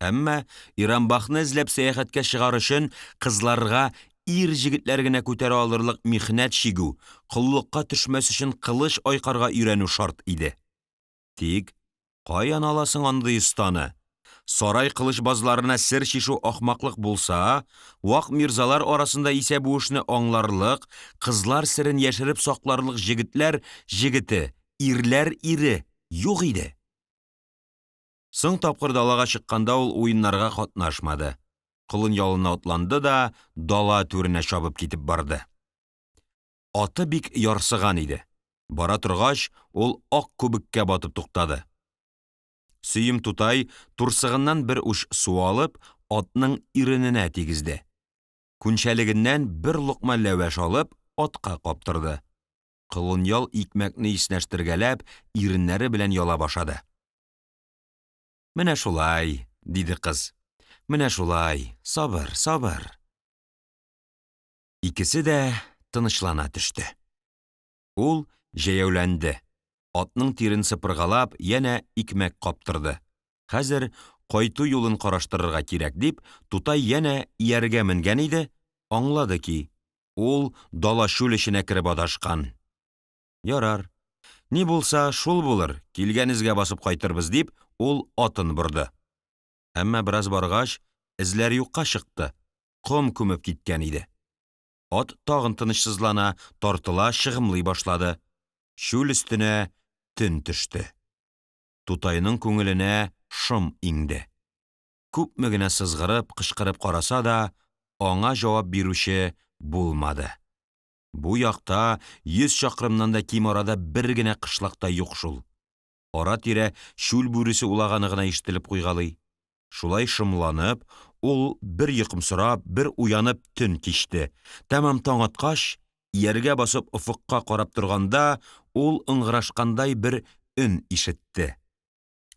Әмма Ирамбахны эзләп сәяхәткә чыгар өчен кызларга ир-җегетләр генә күтәрә алырлык михнәт чигү, коллыкка төшмәс өчен кылыч айкарга өйрәнү шарт иде. Тик каян аласың андый останы? Сарай кылычбазларына сер чишү ахмаклык булса, вак мирзалар арасында исә бу эшне аңларлык, кызлар серен яшереп сакларлык җегетләр җегете, ирләр ире юк иде. Соң тапкыр далага чыкканда ул уеннарга катнашмады. Колын ялына атланды да дала түренә чабып китеп барды. Аты бик ярсыган иде. Бара торгач, ул ак күбеккә батып туктады. Сөем тутай, турсыгыннан бер уч су алып, атның ирененә тигезде. Күнчәлегеннән бер локма ләвәш алып, атка каптырды. Колынъял икмәкне иснәштергәләп, иреннәре белән ялап ашады. Менә шулай, диде кыз. Менә шулай, сабыр, сабыр. Икесе дә тынычлана төште. Ул җәяүләнде. Атның тирен сыпыргалап, янә икмәк каптырды. Хәзер кайту юлын караштырырга кирәк дип, тутай янә ияргә менгән иде, аңлады ки, ул дала чүл эченә кереп адашкан. Ярар, ни булса, шул булыр, килгән эзгә басып кайтырбыз дип, ул атын борды. Әмма бераз баргач, эзләр юкка чыкты, ком күмеп киткән иде. Ат тагын тынычсызлана, тартыла, чыгымлый башлады. Чүл өстенә төн төште. Тутайның күңеленә шом иңде. Күпме генә сызгырып, кычкырып караса да, аңа җавап бирүче булмады. Бу якта 100 чакрымнан да ким арада бер генә кышлак та юк шул. Ара-тирә чүл бүресе улаганы гына ишетелеп куйгалый. Шулай шомланып, ул бер йокымсырап, бер уянып төн кичте. Тәмам таң аткач, ияргә басып офыкка карап торганда, ул ыңгырашкандай бер өн ишетте.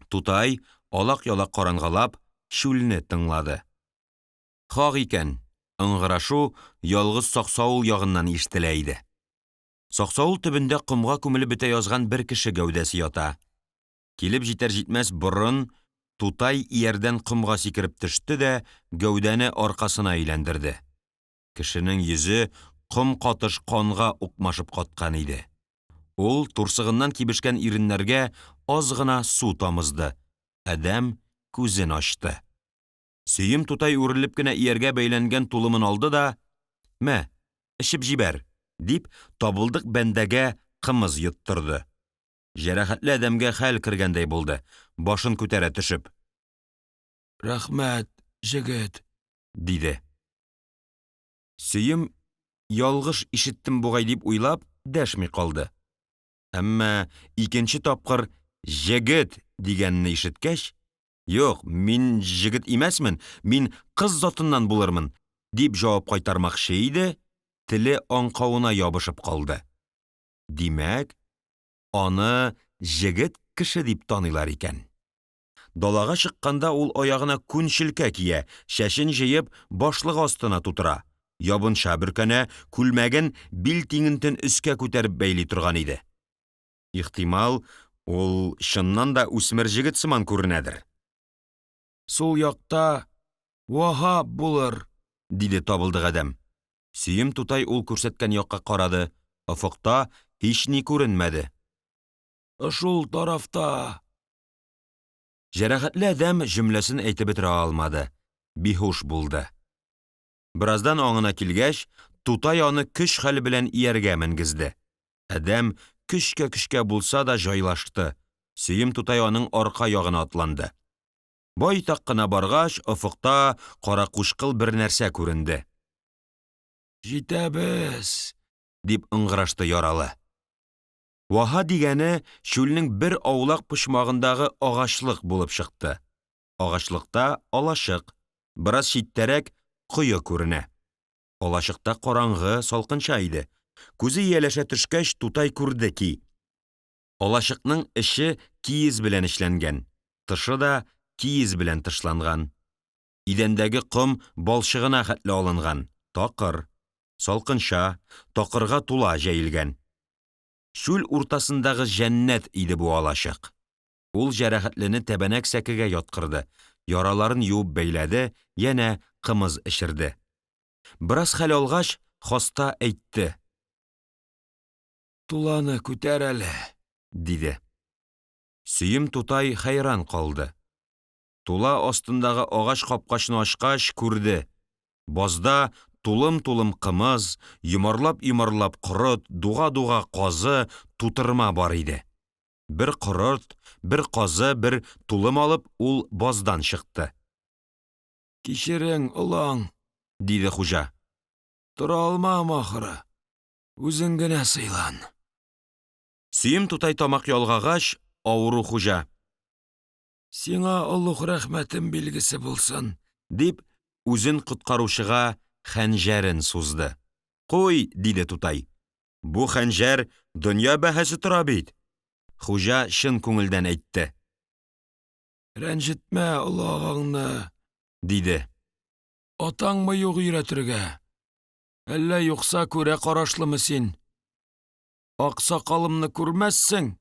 Тутай, алак-ялак карангалап, чүлне тыңлады. Хак икән, ыңгырашу ялгыз саксаул ягыннан ишетелә иде. Саксаул төбендә комга күмелеп бетә язган бер кеше гәүдәсе ята. Килеп җитәр-җитмәс борын тутай иярдән комга сикереп төште дә гәүдәне аркасына әйләндерде. Кешенең йөзе ком катыш канга укмашып каткан иде. Ул турсыгыннан кибешкән иреннәргә аз гына су тамызды. Адәм күзен ачты. Сөем тутай үрелеп кенә ияргә бәйләнгән тулымын алды да, Мә, эчеп җибәр, дип, табылдык бәндәгә кымыз йоттырды. Җәрәхәтле адәмгә хәл кергәндәй булды, башын күтәрә төшеп. Рәхмәт, җегет, диде. Сөем ялгыш ишеттем бугай дип уйлап, дәшми калды. Әмма икенче тапкыр җегет дигәнне ишеткәч, Юк, мин җегет имәсмен, мин кыз затыннан булырмын, дип җавап кайтармакчы иде, теле аңкавына ябышып калды. Димәк, аны җегет кеше дип таныйлар икән. Далага чыкканда ул аягына күн чилкә кия, чәчен җыеп, башлыгы астына тутыра, ябынча бөркәнә, күлмәген бил тиңентен өскә күтәреп бәйли торган иде. Ихтимал, ул чыннан да үсмер җегет сыман күренәдер. Сул якта Ваһап булыр, диде табылдык адәм. Сөем тутай ул күрсәткән якка карады, офыкта һични күренмәде. Ошул тарафта. Җәрәхәтле адәм җөмләсен әйтеп бетерә алмады, биһуш булды. Бераздан аңына килгәч, тутай аны көч-хәл белән ияргә менгезде. Адәм көчкә-көчкә булса да җайлашты. Сөем тутай аның арка ягына атланды. Байтак кына баргач, офыкта каракучкыл бер нәрсә күренде. Җитәбез, дип ыңгырашты яралы. Ваһа дигәне чүлнең бер аулак почмагындагы агачлык булып чыкты. Агачлыкта алачык, бераз читтәрәк кое күренә. Алачыкта караңгы, салкынча иде. Күзе ияләшә төшкәч, тутай күрде ки, алачыкның эче киез белән эшләнгән, тышы да киез белән тышланган. Идәндәге ком балчыгына хәтле алынган, такыр, салкынча, такырга тула җәелгән. Чүл уртасындагы җәннәт иде бу алачык. Ул җәрәхәтлене тәбәнәк сәкегә яткырды, яраларын юып бәйләде, янә кымыз эчерде. Бераз хәл алгач, хаста әйтте. Туланы күтәр әле, диде. Сөем тутай хәйран калды. Тула астындагы агач капкачны ачкач күрде. Базда тулым-тулым кымыз, йомарлап-йомарлап корыт, дуга-дуга казы, тутырма бар иде. Бер корыт, бер казы, бер тулым алып, ул баздан чыкты. Кичерең, олаң, диде хуҗа. Тора алмам ахыры. Үзең генә сыйлан. Сөем тутай тамак ялгагач, авыру хуҗа: Сиңа олуг рәхмәтем билгесе булсын, дип, үзен коткаручыга хәнҗәрен сузды. Куй, диде тутай. Бу хәнҗәр дөнья бәһасе тора бит. Хуҗа чын күңелдән әйтте. Рәнҗетмә олы агаңны, диде. Атаңмы юк өйрәтергә? Әллә юкса күрә карашлымы син? Аксакалымны күрмәссең.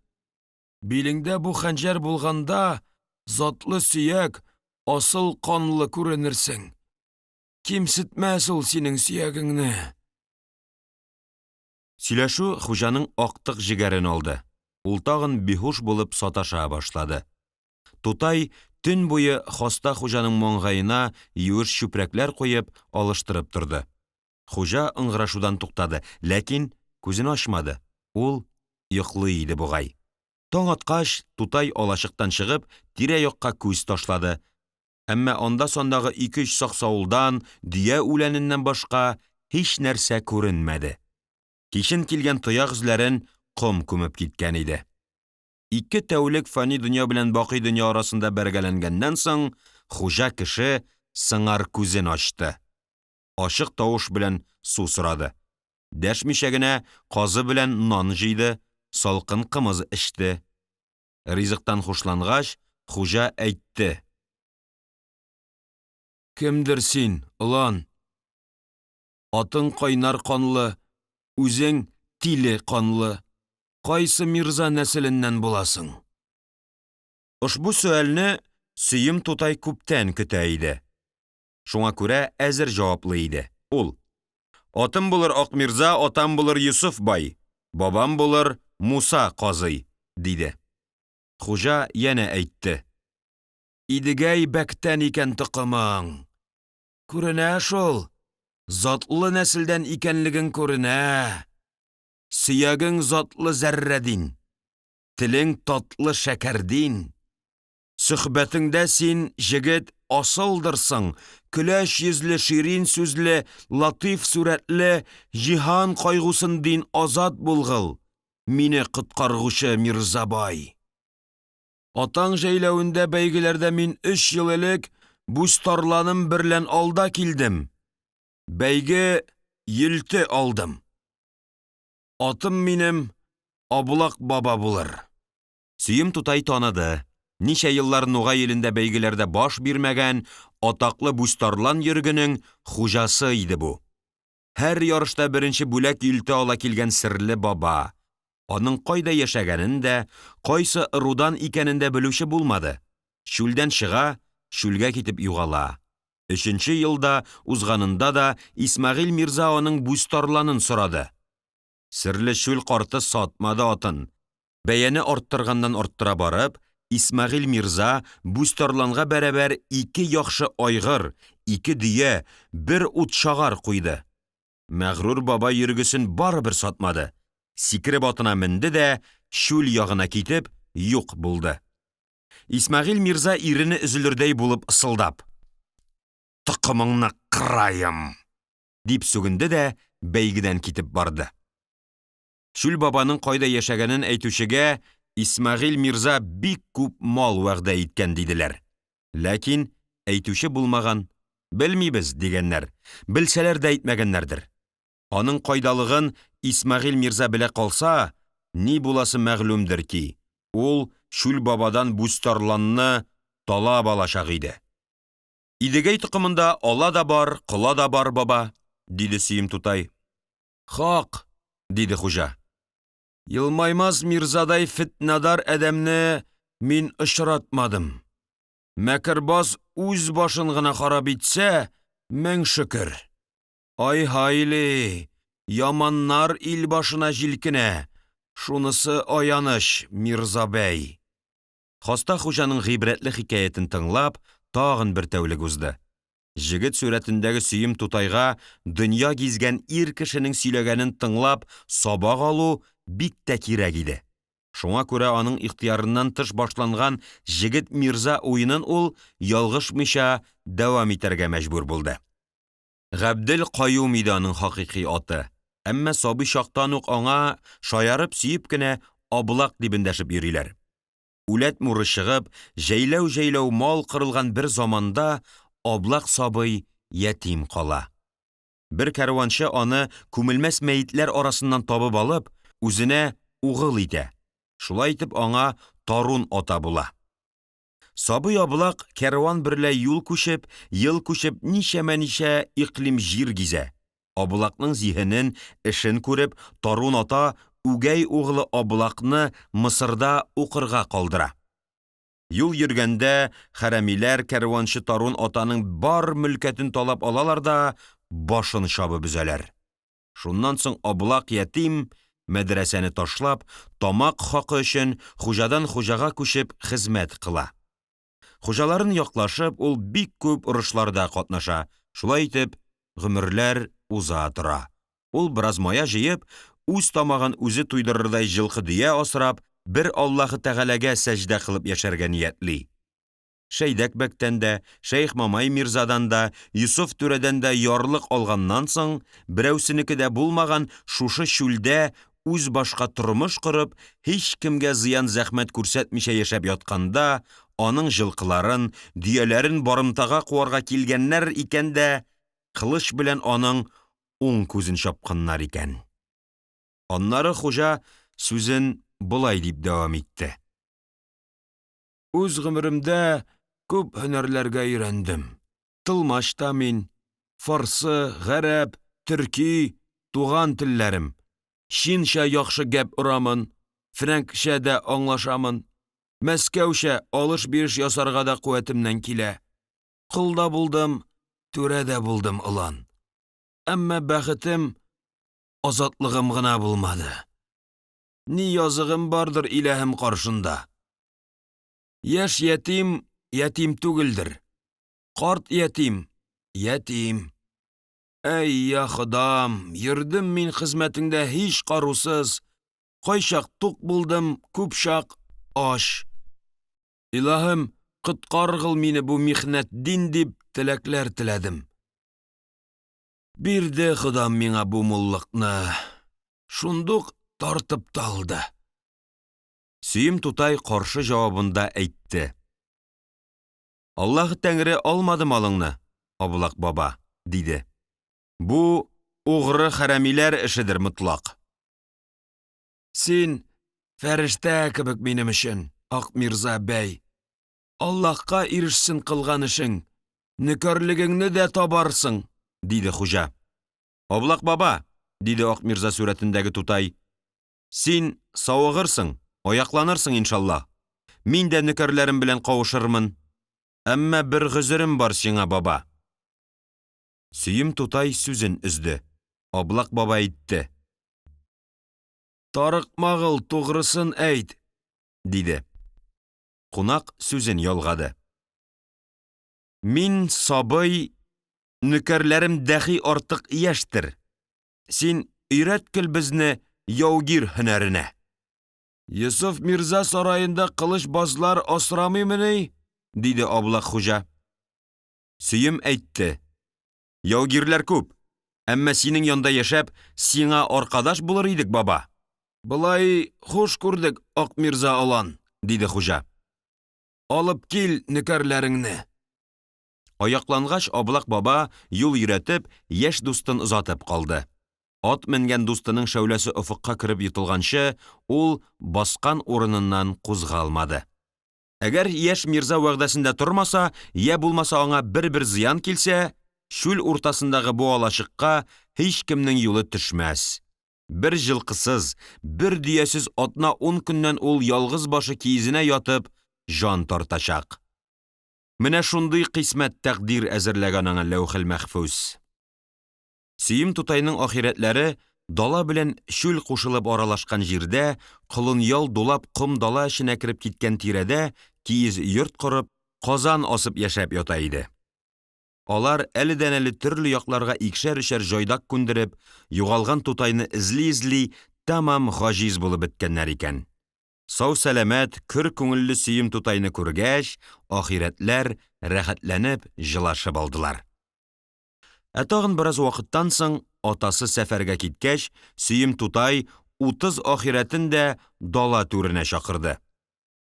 Билеңдә бу хәнҗәр булганда, затлы сөяк, асыл канлы күренерсең. Кимсетмәс ул синең сөягеңне. Сөйләшү хуҗаның актык җегәрен алды. Ул тагын биһуш булып саташа башлады. Тутай төн буе хаста хуҗаның маңгаена юеш чүпрәкләр куеп, алыштырып торды. Хуҗа ыңгырашудан туктады, ләкин күзен ачмады. Ул йоклый иде бугай. Таң аткач, тутай алачыктан чыгып, тирә-якка күз ташлады. Әмма анда-сандагы ике-өч саксаулдан, дөя үләненнән башка һич нәрсә күренмәде. Кичен килгән тояк эзләрен ком күмеп киткән иде. Ике тәүлек фани дөнья белән бакый дөнья арасында бәргәләнгәннән соң, хуҗа кеше сыңар күзен ачты. Ачык тавыш белән су сорады. Дәшмичә генә казы белән нан җыйды, салкын кымыз эчте. Ризыктан хушлангач, хуҗа әйтте. Кемдер син, олан? Атың кайнар канлы, үзең тиле канлы. Кайсы мирза нәселеннән буласың? Ошбу сөальне Сөем тутай күптән көтә иде. Шуңа күрә әзер җаваплы иде. Ул: Атым булыр Акмирза, атам булыр Йосыф бай, бабам булыр Муса казый, диде. Хуҗа янә әйтте. Идегәй бәктән икән токымың. Күренә шул, затлы нәселдән икәнлегең күренә. Сөягең затлы зәррәдин, телең татлы шәкәрдин. Сөхбәтеңдә син, җегет, асылдырсың, көләч йөзле, ширин сүзле, латыйф сурәтле, җиһан кайгусын дин азат булгыл, мине коткаргучы Мирзабай. Атаң җәйләвендә бәйгеләрдә мин 3 ел элек бүстарланым берлән алда килдем. Бәйге йөлте алдым. Атым минем Аблак баба булыр. Сөем тутай таныды. Ничә еллар Нугай илендә бәйгеләрдә баш бирмәгән атаклы Бүстарлан йөргенең хуҗасы иде бу. Һәр ярышта беренче бүләк йөлтә ала килгән серле баба. Аның кайда яшәгәнен дә, кайсы ырудан икәнен дә белүче булмады. Чүлдән чыга, чүлгә китеп югала. Өченче елда узганында да Исмәгыйль мирза аның бүзтарланын сорады. Серле чүл карты сатмады атын. Бәяне арттырганнан арттыра барып, Исмәгыйль мирза бүзтарланга бәрабәр 2 яхшы айгыр, 2 дөя, 1 утчагар куйды. Мәгърур баба йөргесен барыбер сатмады. Сикереп атына менде дә чүл ягына китеп юк булды. Исмәгыйль мирза ирене өзелердәй булып ысылдап: «Токымыңны кыраем!» дип сүгенде дә бәйгедән китеп барды. Чүл бабаның кайда яшәгәнен әйтүчегә Исмәгыйль мирза бик күп мал вәгъдә иткән диделәр. Ләкин әйтүче булмаган. Белмибез дигәннәр. Белсәләр дә әйтмәгәннәрдер. Аның кайдалыгын Исмәгыйль мирза белә калса, ни буласы мәгълүмдер ки, ул Чүл бабадан бүзтарланны талап алачак иде. Идегәй токымында ала да бар, кола да бар, баба, диде Сөем тутай. Хак, диде хуҗа. Елмаймаз мирзадай фитнадар адәмне мин очратмадым. Мәкербаз үз башын гына харап итсә, мең шөкер. Ай-һайли, яманнар ил башына җилкенә, шунысы аяныч, мирза бәй. Хаста хуҗаның гыйбрәтле хикәятен тыңлап, тагын бер тәүлек узды. Җегет сурәтендәге Сөем тутайга дөнья гизгән ир кешенең сөйләгәнен тыңлап сабак алу бик тә кирәк иде. Шуңа күрә аның ихтыярыннан тыш башланган җегет мирза уенын ул ялгышмыйча дәвам итәргә мәҗбүр булды. Габдел Каюм иде аның хакыйкый аты. Әмма сабый чактан ук аңа шаярып сөеп кенә Аблак дип эндәшеп йөриләр. Үләт муры чыгып, җәйләү-җәйләү мал кырылган бер заманда Аблак сабый ятим кала. Бер кәрванчы аны күмелмәс мәетләр арасыннан табып алып, үзенә угыл итә. Шулай итеп аңа Тарун ата була. Сабый Аблак кәрван берлә юл күчеп, ел күчеп ничәмә-ничә иклим җир гизә. Аблакның зиһенен, эшен күреп, Тарун ата үгәй углы Аблакны Мысырда укырга калдыра. Юл йөргәндә хәрәмиләр кәрванчы Тарун атаның бар мөлкәтен талап алалар да башын чабып өзәләр. Шуннан соң Аблак ятим мәдрәсәне ташлап, тамак хакы өчен хуҗадан хуҗага күчеп хезмәт кыла. Хуҗаларын яклашып, ул бик күп орышларда катнаша. Шулай итеп, гомерләр уза тора. Ул бераз мая җыеп, үз тамагын үзе туйдырырдай җылкы дөя асрап, бер Аллаһы Тәгаләгә сәҗдә кылып яшәргә ниятли. Шәйдәк бәктән дә, Шәйх Мамай мирзадан да, Йосыф түрәдән дә ярлык алганнан соң, берәүсенеке дә булмаган шушы чүлдә үз башка тормыш корып, һич кемгә зыян зәхмәт күрсәтмичә яшәп ятканда, аның җылкыларын, дөяләрен барымтага куарга килгәннәр икән дә, кылыч белән аның уң күзен чапканнар икән. Аннары хуҗа сүзен болай дип дәвам итте. Үз гомеремдә күп һөнәрләргә өйрәндем. Тылмач та мин, фарсы, гарәп, төрки, туган телләрем. Чинча яхшы гәп орамын, фрәнкчә дә аңлашамын. Мәскәүчә алыш-биреш ясарга да куәтемнән килә. Кол да булдым, түрә дә булдым, олан. Әмма бәхетем, азатлыгым гына булмады. Ни языгым бардыр иләһем каршында. Яшь ятим, ятим түгелдер. Карт ятим, ятим. Әй, я Ходам, йөрдем мин хезмәтеңдә һич карусыз. Кайчак тук булдым, күп чак ач. Илаһым, коткаргыл мине бу михнәтдин дип теләкләр теләдем. Бирде Ходам миңа бу муллыкны. Шундук тартып та алды. Сөем тутай каршы җавабында әйтте. Аллаһ Тәңре алмады малыңны, Аблак баба, диде. Бу угры хәрәмиләр эшедер мотлак. Син фәрештә кебек минем өчен, Ак Мирза бәй. Аллаһка ирешсен кылган эшең, нөкәрлегеңне дә табарсың, диде хуҗа. Аблак баба, диде Ак Мирза сурәтендәге тутай. Син савыгырсың, аякланырсың иншалла. Мин дә нөкәрләрем белән кавышырмын. Әмма бер гозерем бар сиңа, баба. Сөем тутай сүзен өзде. Аблак баба әйтте. «Тарыкмагыл, тугрысын әйт», – диде. Кунак сүзен ялгады. «Мин сабый, нөкәрләрем дәхи артык яшьтер. Син өйрәткел безне яугир һөнәренә». «Йосыф мирза сараенда кылычбазлар асрамыймыни?» – диде Аблак хуҗа. Сөем әйтте. «Яугирләр күп, әмма синең янда яшәп, сиңа аркадаш булыр идек, баба». «Болай хуш күрдек, Ак мирза олан», – диде хуҗа. «Алып кил нөкәрләреңне». Аяклангач, Аблак баба, юл өйрәтеп, яшь дустын озатып калды. Ат менгән дустының шәүләсе офыкка кереп йотылганчы, ул баскан урыныннан кузгалмады. Әгәр яшь мирза вәгъдәсендә тормаса, я булмаса аңа бер-бер зыян килсә, чүл уртасындагы бу алачыкка һичкемнең юлы төшмәс. Бер җылкысыз, бер дөясез атна-ун көннән ул ялгыз башы киезенә ятып җан тартачак. Менә шундый кыйсмәт тәкъдир әзерләгән аңа ләүхел мәхфүз. Сөем тутайның ахирәтләре дала белән чүл кушылып аралашкан җирдә, колын-ял дулап ком дала эченә кереп киткән тирәдә киез йорт корып, казан асып яшәп ята иде. Алар әледән-әле төрле якларга икешәр-өчәр җайдак күндереп, югалган тутайны эзли-эзли тәмам гаҗиз булып беткәннәр икән. Сау-сәламәт, көр күңелле Сөем тутайны күргәч, ахирәтләр рәхәтләнеп җылашып алдылар. Ә тагын бераз вакыттан соң, атасы сәфәргә киткәч, Сөем тутай 30 ахирәтен дә дала түренә чакырды.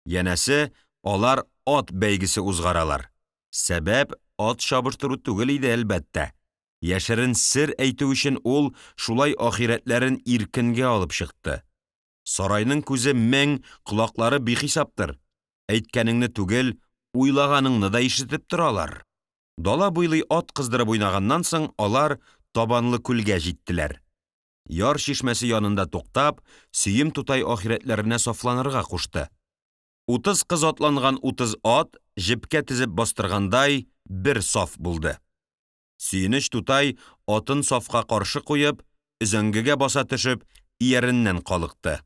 Янәсе, алар ат бәйгесе узгаралар. Сәбәп ат чабыштыру түгел иде, әлбәттә. Яшерен сер әйтү өчен ул шулай ахирәтләрен иркенгә алып чыкты. Сарайның күзе мең, колаклары бихисаптыр. Әйткәнеңне түгел, уйлаганыңны да ишетеп торалар. Дала буйлый ат кыздырып уйнаганнан соң алар Табанлы күлгә җиттеләр. Яр чишмәсе янында туктап, Сөем тутай ахирәтләренә сафланырга кушты. 30 кыз атланган 30 ат, җепкә тезеп бастыргандай, бер саф булды. Сөенеч тутай атын сафка каршы куеп, өзәңгегә баса төшеп, ияреннән калыкты.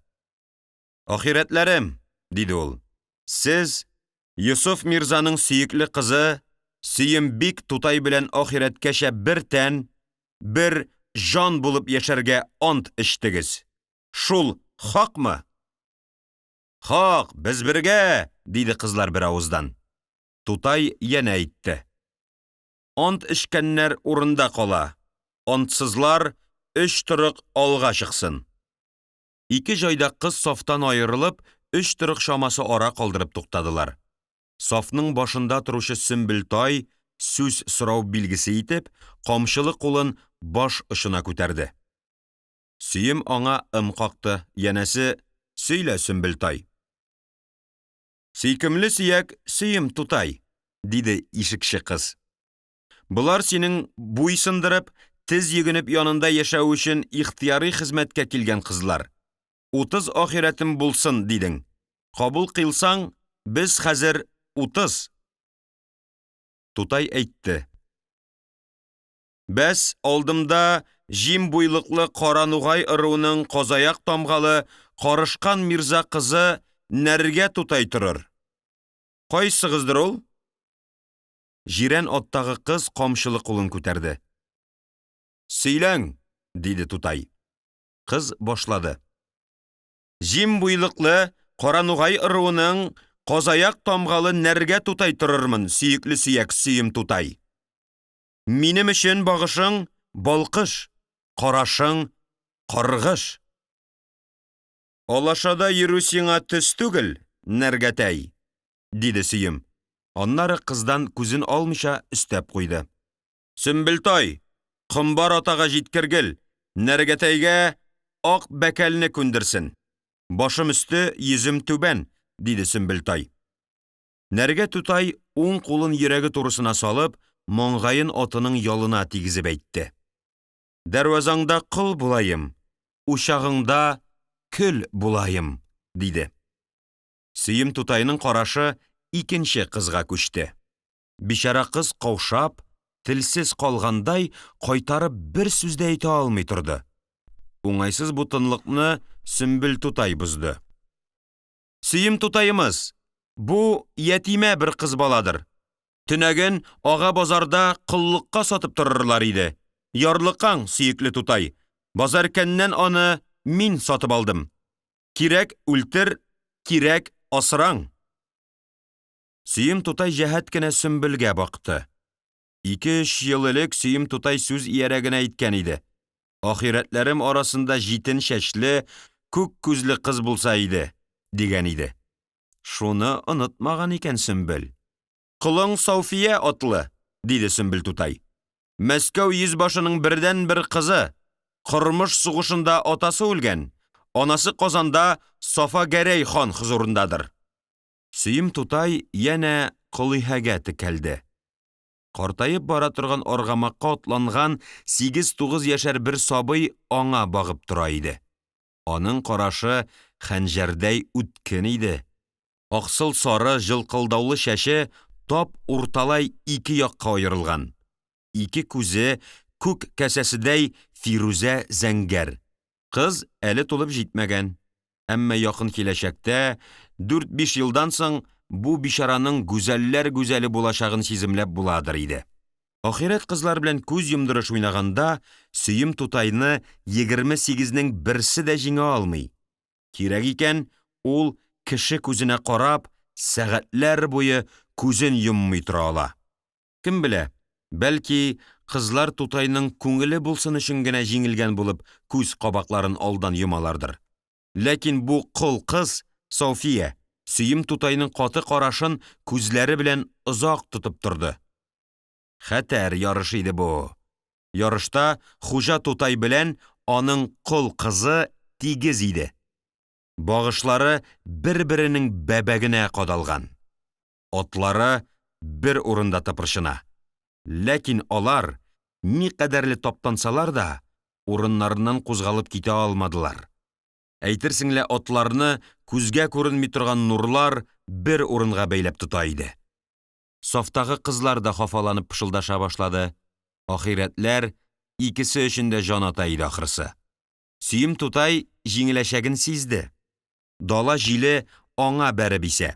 «Ахирәтләрем», – диде ул, – «сез Йосыф мирзаның сөекле кызы Сөембик тутай белән ахирәткәчә бер тән, бер җан булып яшәргә ант эчтегез. Шул хакмы?» «Хак, без бергә!» – диде кызлар бер авыздан. Тутай янә әйтте. «Ант эчкәннәр урында кала, антсызлар өч торык алга чыксын». Ике җайдак кыз сафтан аерылып, өч торык чамасы ара калдырып туктадылар. Сафның башында торучы Сөмбел тай, сүз сорау билгесе итеп, камчылы кулын баш очына күтәрде. Сөем аңа ым какты, янәсе, сөйлә, Сөмбел тай. «Сөйкемле сөяк Сөем тутай», – диде ишекче кыз. «Болар синең буй сындырып, тез йөгенеп янында яшәү өчен ихтыярый хезмәткә килгән кызлар. 30 ахирәтем булсын, дидең. Кабул кыйлсаң, без хәзер 30». Тутай әйтте. «Бәс, алдымда җим буйлыклы Каранугай ыруының казаяк тамгалы Карышкан мирза кызы Нәргә тутай торыр. Кайсыгыздыр ул?» Җирән аттагы кыз камчылы кулын күтәрде. «Сөйләң!» – диде тутай. Кыз башлады. «Җим буйлыклы Каранугай ыруының казаяк тамгалы Нәргә тутай торырмын, сөекле сөяк Сөем тутай. Минем өчен багышың балкыш, карашың каргыш. Алашада йөрү сиңа төс түгел, Нәргәтәй, диде Сөем. Аннары кыздан күзен алмыйча өстәп куйды. Сөмбелтай, Комбар атага җиткергел, Нәргәтәйгә ак бәкәлне күндерсен. Башым өсте, йөзем түбән, диде Сөмбелтай. Нәргә тутай уң кулын йөрәге турысына салып, маңгаен атының ялына тигезеп әйтте. Дәрвазаңда кол булаем, учагыңда көл булаем, диде. Сөем тутайның карашы икенче кызга күчте. Бичара кыз каушап, Телсез калгандай, кайтарып бер сүз дә әйтә алмый торды. Уңайсыз бу тынлыкны Сөмбел тутай бозды. Сөем тутаемыз, бу ятимә бер кыз баладыр. Төнәген ага базарда коллыкка сатып торырлар иде. Ярлыкаң, сөекле тутай. Базаркәннән аны мин сатып алдым. Кирәк үлтер, кирәк асраң. Сөем тутай җәһәт кенә Сөмбелгә бакты. 2-3 ел элек Сөем тутай сүз иярә генә әйткән иде. Ахирәтләрем арасында җитен чәчле, күк күзле кыз булса иде, дигән иде. Шуны онытмаган икән Сөмбел. Колың София атлы, диде Сөмбел тутай. Мәскәү йөзбашының бердәнбер кызы. Кормыш сугышында атасы үлгән. Анасы Казанда Сафа Гәрәй хан хозурындадыр. Сөем тутай янә Колыйһәгә текәлде. Картаеп бара торган аргамакка атланган 8-9 яшәр бер сабый аңа багып тора иде. Аның карашы хәнҗәрдәй үткен иде. Аксыл сары җылкылдаулы чәче тап урталай ике якка аерылган. Ике күзе күк кәсәседәй фирүзә зәңгәр. Кыз әле тулып җитмәгән. Әмма якын киләчәктә, 4-5 елдан соң, бу бичараның гүзәлләр гүзәле булачагын сиземләп буладыр иде. Ахирәт кызлар белән күз йомдырыш уйнаганда, Сөем тутайны 28-нең берсе дә җиңә алмый. Кирәк икән, ул кеше күзенә карап, сәгатьләр буе күзен йоммый тора ала. Кем белә, бәлки, кызлар тутайның күңеле булсын өчен генә җиңелгән булып күз кабакларын алдан йомалардыр. Ләкин бу кол кыз, София, Сөем тутайның каты карашын күзләре белән озак тотып торды. Хәтәр ярыш иде бу. Ярышта хуҗа тутай белән аның кол кызы тигез иде. Багышлары бер-беренең бәбәгенә кадалган. Атлары бер урында тыпырчына. Ләкин алар, никадәрле таптансалар да, урыннарыннан кузгалып китә алмадылар. Әйтерсең лә атларны күзгә күренми торган нурлар бер урынга бәйләп тота иде. Сафтагы кызлар да хафаланып пышылдаша башлады. Ахирәтләр икесе өчен дә җан ата иде ахрысы. Сөем тутай җиңеләчәген сизде. Дала җиле аңа бәреп исә.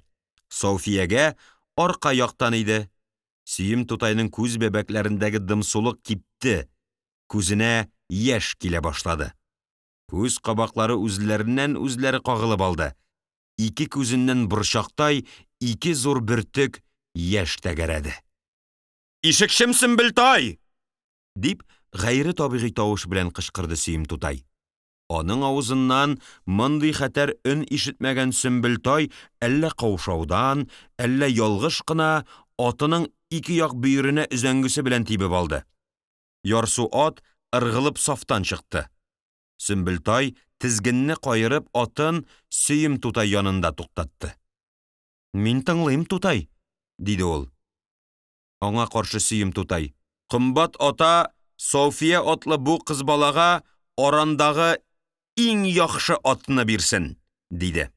Софиягә арка яктан иде. Сөем тутайның күз бәбәкләрендәге дымсулык кипте. Күзенә яшь килә башлады. Күз кабаклары үзләреннән үзләре кагылып алды. Ике күзеннән борчактай ике зур бөртек яшь тәгәрәде. Ишекчем Сөмбелтай! дип, гайре табигый тавыш белән кычкырды Сөем тутай. Аның авызыннан мондый хәтәр өн ишетмәгән Сөмбелтай әллә каушаудан, әллә ялгыш кына атының ике як бөеренә өзәңгесе белән тибеп алды. Ярсу ат ыргылып сафтан чыкты. Сөмбелтай тезгенне каерып атын Сөем тутай янында туктатты. Мин тыңлыйм, тутай, диде ул. Аңа каршы Сөем тутай: Комбат ата София атлы бу кыз балага арандагы иң яхшы атны бирсен, диде.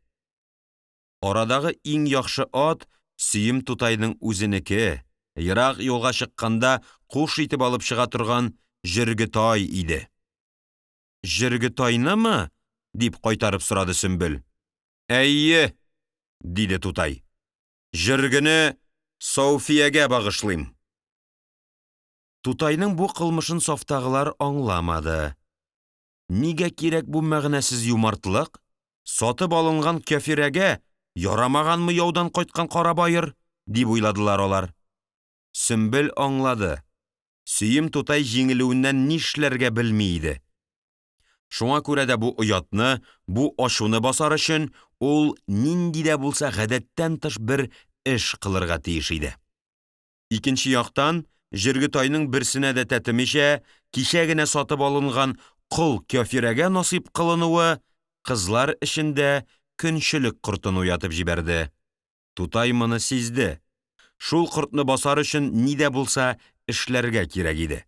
Арадагы иң яхшы ат Сөем тутайның үзенеке, ерак юлга чыкканда куш итеп алып чыга торган Җөргетай иде. Җөргетайнымы? дип кайтарып сорады Сөмбел. Әйе, диде тутай. Җөргене Софиягә багышлыйм. Тутайның бу кылмышын сафтагылар аңламады. Нигә кирәк бу мәгънәсез юмартлык? Сатып алынган кяфирәгә ярамаганмы яудан кайткан карабайыр, дип уйладылар алар. Сөмбел аңлады. Сөем тутай җиңелүеннән нишләргә белми иде. Шуңа күрә дә бу оятны, бу ачуны басар өчен ул нинди дә булса гадәттән тыш бер эш кылырга тиеш иде. Икенче яктан, Җөргетайның берсенә дә тәтемичә, кичә генә сатып алынган кол кяфирәгә насыйп кылынуы кызлар эчендә көнчелек кортын уятып җибәрде. Тутай моны сизде. Шул кортны басар өчен ни дә булса эшләргә кирәк иде.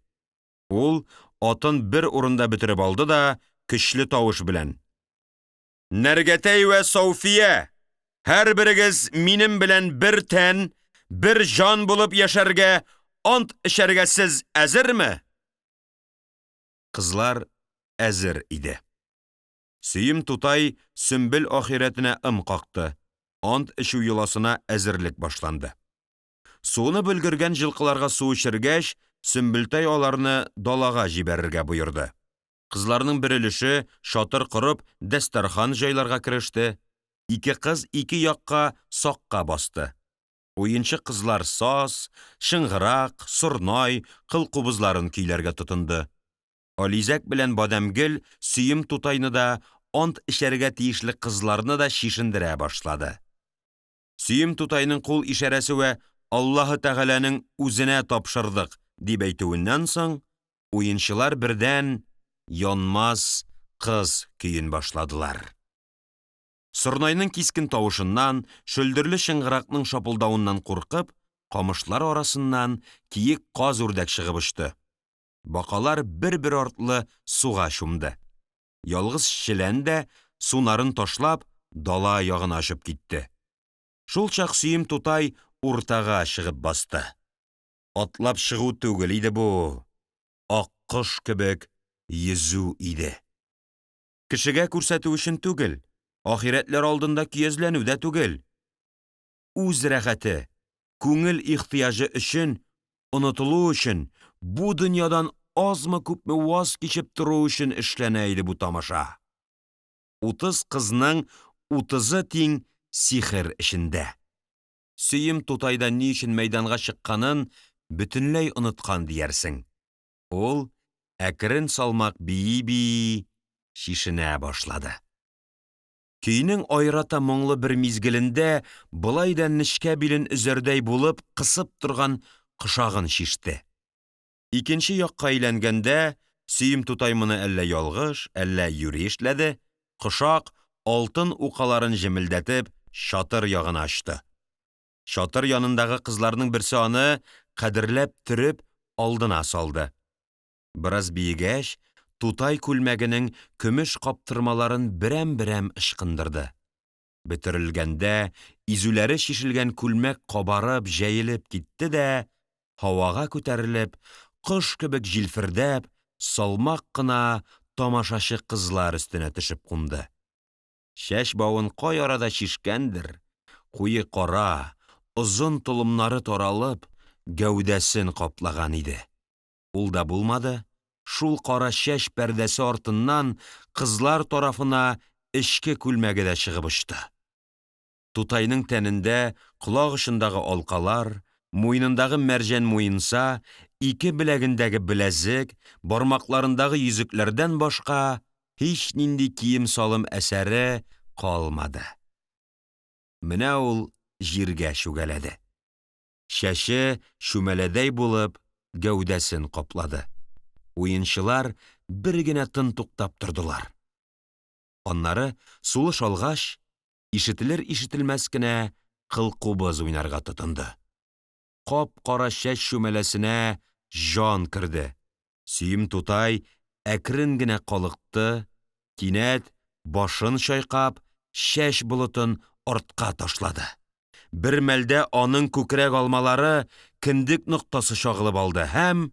Ул атын бер урында бөтереп алды да көчле тавыш белән: Нәргәтәй вә София, һәрберегез минем белән бер тән, бер җан булып яшәргә Ант эчәргә сез әзерме?» Кызлар әзер иде. Сөем тутай Сөмбел ахирәтенә ым какты. Ант эчү йоласына әзерлек башланды. Суынып өлгергән җылкыларга су эчергәч, Сөмбелтай аларны далага җибәрергә боерды. Кызларның бер өлеше, чатыр корып, дәстәрхан җайларга кереште. Ике кыз ике якка сакка басты. Уенчы кызлар саз, чыңгырак, сорнай, кыл кубызларын көйләргә тотынды. Ализәк белән Бадәмгөл Сөем тутайны да, ант эчәргә тиешле кызларны да чишендерә башлады. Сөем тутайның кул ишарәсе вә Аллаһы Тәгаләнең үзенә тапшырдык дип әйтүеннән соң, уенчылар бердән Янмас кыз көен башладылар. Сорнайның кискен тавышыннан, шөлдерле чыңгыракның шапылдавыннан куркып, камышлар арасыннан киек каз-үрдәк чыгып очты. Бакалар бер-бер артлы суга чумды. Ялгыз челән дә, сунарын ташлап, дала ягына очып китте. Шулчак Сөем тутай уртага чыгып басты. Атлап чыгу түгел иде бу, аккош кебек йөзү иде. Кешегә күрсәтү өчен түгел, ахирәтләр алдында көязләнү дә түгел. Үз рәхәте, күңел ихтыяҗы өчен, онытылу өчен, бу дөньядан азмы-күпме ваз кичеп тору өчен эшләнә иде бу тамаша. Утыз кызның утызы тиң сихер эчендә. Сөем тутай да ни өчен мәйданга чыкканын бөтенләй оныткан диярсең. Ул, әкрен салмак бии-бии, чишенә башлады. Көйнең аерата моңлы бер мизгелендә болай да нечкә билен өзәрдәй булып кысып торган кошагын чиште. Икенче якка әйләнгәндә, Сөем тутай моны әллә ялгыш, әллә юри эшләде, кошак, алтын укаларын җемелдәтеп, чатыр ягына очты. Чатыр янындагы кызларның берсе аны, кадерләп төреп, алдына салды. Бераз биегәч, тутай күлмәгенең көмеш каптырмаларын берәм-берәм ычкындырды. Бөтерелгәндә изүләре чишелгән күлмәк кабарып, җәелеп китте дә, һавага күтәрелеп, кош кебек җилфердәп, салмак кына тамашачы кызлар өстенә төшеп кунды. Чәч бавын кай арада чишкәндер, куе кара, озын толымнары таралып, гәүдәсен каплаган иде. Ул да булмады, шул кара чәч пәрдәсе артыннан кызлар тарафына эчке күлмәге дә чыгып очты. Тутайның тәнендә колак очындагы алкалар, муенындагы мәрҗән муенса, ике беләгендәге беләзек, бармакларындагы йөзекләрдән башка һичнинди кием-салым әсәре калмады. Менә ул җиргә чүгәләде. Чәче чүмәләдәй булып гәүдәсен каплады. Уенчылар бер генә тын туктап тордылар. Аннары, сулыш алгач, ишетелер-ишетелмәс кенә кылкубыз уйнарга тотынды. Кап-кара чәч чүмәләсенә җан керде. Сөем тутай әкрен генә калыкты, кинәт башын чайкап, чәч болытын артка ташлады. Бер мәлдә аның күкрәк алмалары кендек ноктасы чагылып алды һәм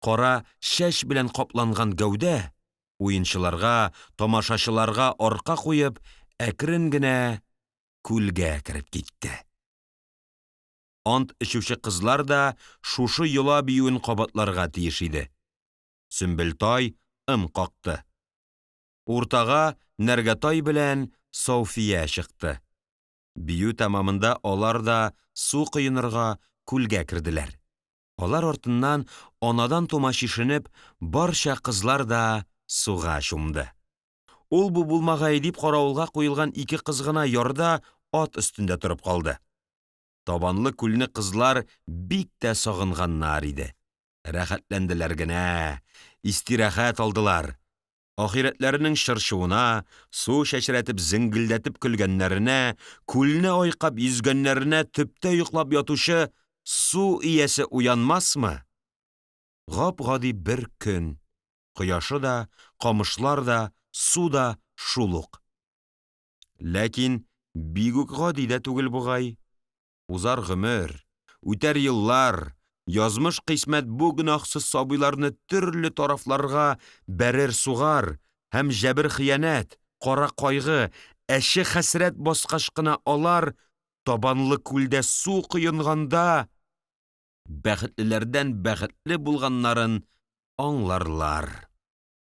кара чәч белән капланган гәүдә, уенчыларга, тамашачыларга арка куеп, әкрен генә күлгә кереп китте. Ант эчүче кызлар да шушы йола биюен кабатларга тиеш иде. Сөмбелтай ым какты. Уртага Нәргәтай белән София чыкты. Бию тәмамында алар да су коенырга күлгә керделәр. Алар артыннан анадан тума чишенеп, барча кызлар да суга чумды. Ул-бу булмагае дип каравылга куелган ике кыз гына ярда ат өстендә торып калды. Табанлы күлне кызлар бик тә сагынганнар иде. Рәхәтләнделәр генә, истирәхәт алдылар. Ахирәтләренең чыр-чуына, су чәчрәтеп зеңгелдәтеп көлгәннәренә, күлне айкап йөзгәннәренә төптә йоклап ятучы су иясе уянмасмы? Гап-гади бер көн. Кояшы да, камышлар да, су да шул ук. Ләкин бик үк гади дә түгел бугай. Узар гомер, үтәр еллар. Язмыш кыйсмәт бу гөнаһсыз сабыйларны төрле тарафларга бәрер-сугар һәм җәбер-хыянәт, кара кайгы, әче хәсрәт баскач кына алар табанлы күлдә су коенганда бәхетлеләрдән бәхетле булганнарын аңларлар.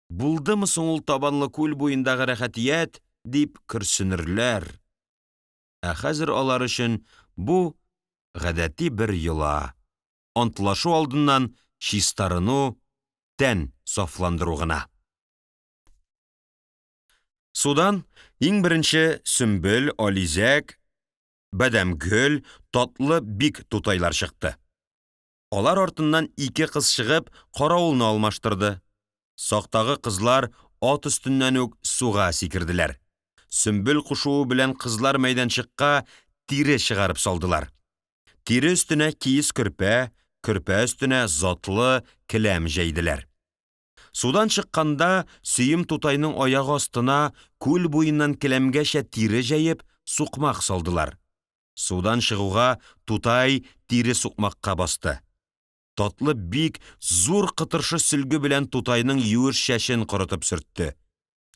Булдымы соң ул табанлы күл буендагы рәхәтият, дип көрсенерләр. Ә хәзер алар өчен бу гадәти бер йола, антлашу алдыннан чистарыну, тән сафландыру гына. Судан иң беренче Сөмбел, Ализәк, Бадәмгөл, Татлы бик тутайлар чыкты. Алар артыннан ике кыз чыгып, каравылны алмаштырды. Сактагы кызлар ат өстеннән үк суга сикерделәр. Сөмбел кушуы белән кызлар мәйданчыкка тире чыгарып салдылар. Тире өстенә киез көрпә, көрпә өстенә затлы келәм җәйделәр. Судан чыкканда Сөем тутайның аягы астына күл буеннан келәмгәчә тире җәеп, сукмак салдылар. Судан чыгуга тутай тире сукмакка басты. Татлы бик зур кытыршы сөлге белән тутайның юеш чәчен корытып сөртте.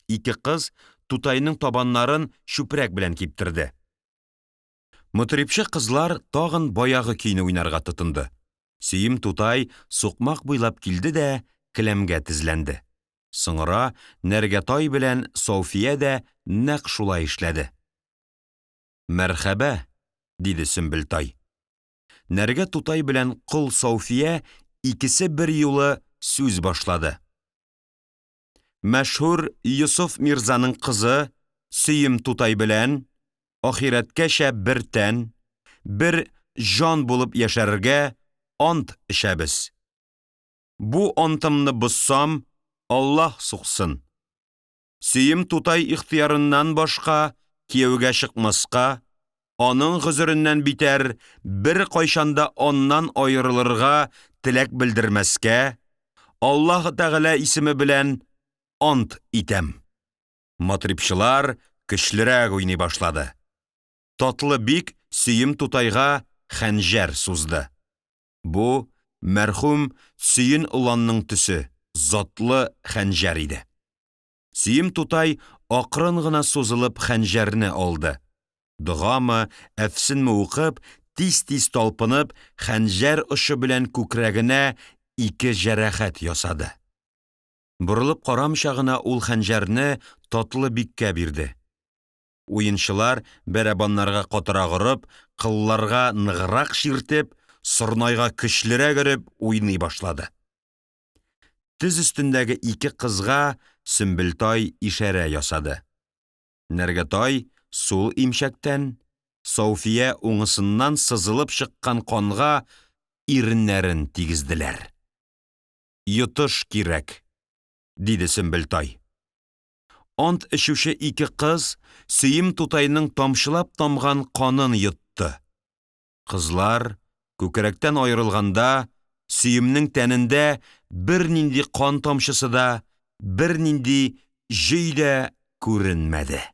Ике кыз тутайның табаннарын чүпрәк белән киптерде. Мотрибчы кызлар тагын баягы көйне уйнарга тотынды. Сөем тутай сукмак буйлап килде дә келәмгә тезләнде. Соңра Нәргәтай белән София дә нәкъ шулай эшләде. Мәрхәбә, диде Сөмбелтай. Нәргә тутай белән кол София икесе бер юлы сүз башлады. Мәшһүр Йосыф мирзаның кызы Сөем тутай белән ахирәткәчә бер тән, бер җан булып яшәргә ант эчәбез. Бу антымны бозсам, Аллаһ суксын. Сөем тутай ихтыярыннан башка кияүгә чыкмаска, аның гозереннән битәр бер кайчанда аннан аерылырга теләк белдермәскә, Аллаһ Тәгалә исеме белән ант итәм. Матрипчылар көчлерәк уйный башлады. Татлы бик Сөем тутайга хәнҗәр сузды. Бу мәрхүм Сөен оланның төсе, затлы хәнҗәр иде. Сөем тутай акрын гына сузылып хәнҗәрне алды. Догамы, әфсенме укып, тиз-тиз талпынып, хәнҗәр очы белән күкрәгенә ике җәрәхәт ясады. Борылып карамыйча гына ул хәнҗәрне Татлы биккә бирде. Уенчылар бәрабаннарга катырак орып, кылларга ныграк чиртеп, сорнайга көчлерәк өреп уйный башлады. Тез өстендәге ике кызга Сөмбелтай ишарә ясады. Нәргәтай сул имчәктән, София уңысыннан сызылып чыккан канга иреннәрен тигезделәр. Йотыш кирәк, диде Сөмбелтай. Ант эчүче ике кыз Сөем тутайның тамчылап тамган канын йотты. Кызлар күкрәктән аерылганда Сөемнең тәнендә бернинди кан тамчысы да, бернинди җөй дә күренмәде.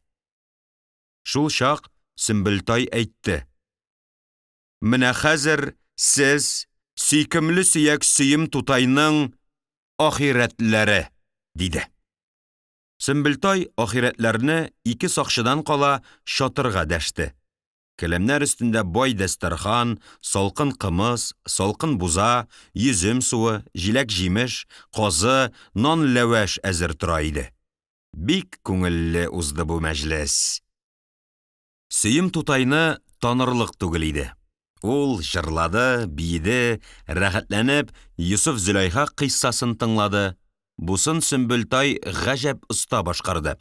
Шул чак Сөмбелтай әйтте: Менә хәзер сез сөйкемле сөяк Сөем тутайның ахирәтләре, диде. Сөмбелтай ахирәтләрне ике сакчыдан кала чатырга дәште. Келәмнәр өстендә бай дәстәрхан, салкын кымыз, салкын буза, йөзем суы, җиләк-җимеш, казы, нан-ләвәш әзер тора иде. Бик күңелле узды бу мәҗлес. Сөем тутайны танырлык түгел иде. Ул җырлады, биеде, рәхәтләнеп Йосыф Зөләйха кыйссасын тыңлады. Бусын Сөмбелтай гаҗәп оста башкарды.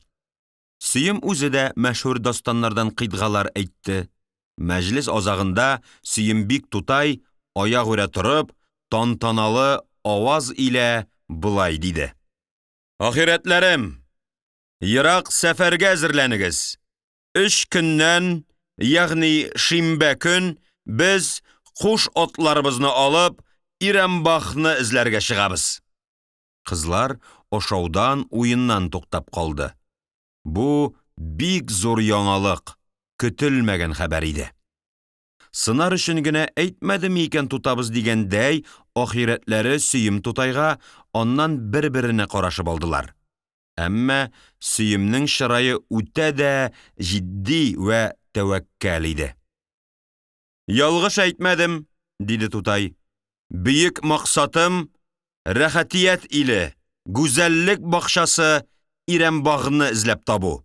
Сөем үзе дә мәшһүр дастаннардан кыйтгалар әйтте. Мәҗлес азагында Сөембик тутай аягүрә торып, тантаналы аваз илә болай диде: Ахирәтләрем, ерак сәфәргә әзерләнегез. 3 көннән, ягъни шимбә көн, без куш атларыбызны алып, Ирембахны эзләргә чыгабыз. Кызлар ашаудан, уеннан туктап калды. Бу бик зур яңалык, көтелмәгән хәбәр иде. Сынар өчен генә әйтмәдеме икән тутабыз дигәндәй, ахирәтләре Сөем тутайга, аннан бер-беренә карашып алдылар. Әмма Сөемнең чырае үтә дә җитди вә тәвәккәл иде. «Ялгыш әйтмәдем», диде тутай. «Бөек максатым рәхәтият иле, гүзәллек бакчасы Ирәмбагны эзләп табу.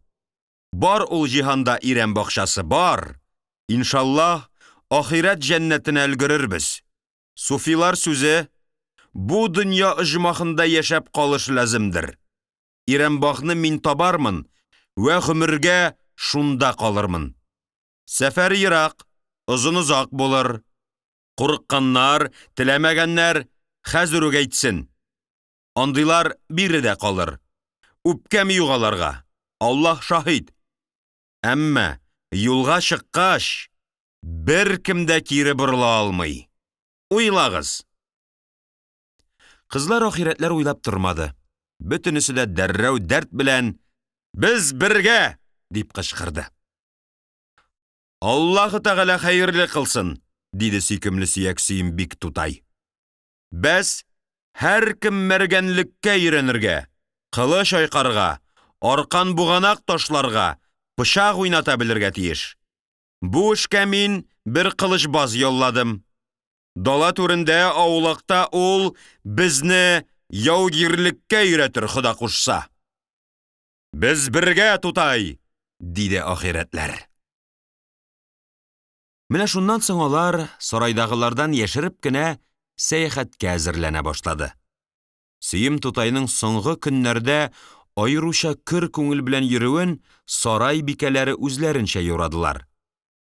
Бар ул җиһанда Ирәм бакчасы, бар! Иншаллаһ, ахирәт җәннәтенә өлгерербез. Суфилар сүзе, бу дөнья оҗмахында яшәп калыш ләземдер. Ирәмбагны мин табармын вә гомергә шунда калырмын. Сәфәр ерак, озын-озак булыр. Курыкканнар, теләмәгәннәр хәзер үк әйтсен. Андыйлар биредә калыр. Үпкәм юк аларга, Аллаһ шаһит. Әмма юлга чыккач, беркем дә кире борыла алмый. Уйлагыз. Кызлар ахирәтләр уйлап тормады. Бөтенесе дә дәррәү дәрт белән «Без бергә!» дип кычкырды. Аллаһы Тәгалә хәерле кылсын, диде сөйкемле сөяк Сөембик тутай. Бәс, һәркем мәргәнлеккә өйрәнергә, кылыч айкарга, аркан-буганак ташларга, пычак уйната белергә тиеш. Бу эшкә мин бер кылычбаз ялладым. Дала түрендә, аулакта ул безне яугирлеккә өйрәтер, Хода кушса. Без бергә, тутай, диде ахирәтләр. Менә шуннан соң алар, сарайдагылардан яшереп кенә, сәяхәткә әзерләнә башлады. Сөем тутайның соңгы көннәрдә аеруча көр күңел белән йөрүен сарай бикәләре үзләренчә юрадылар.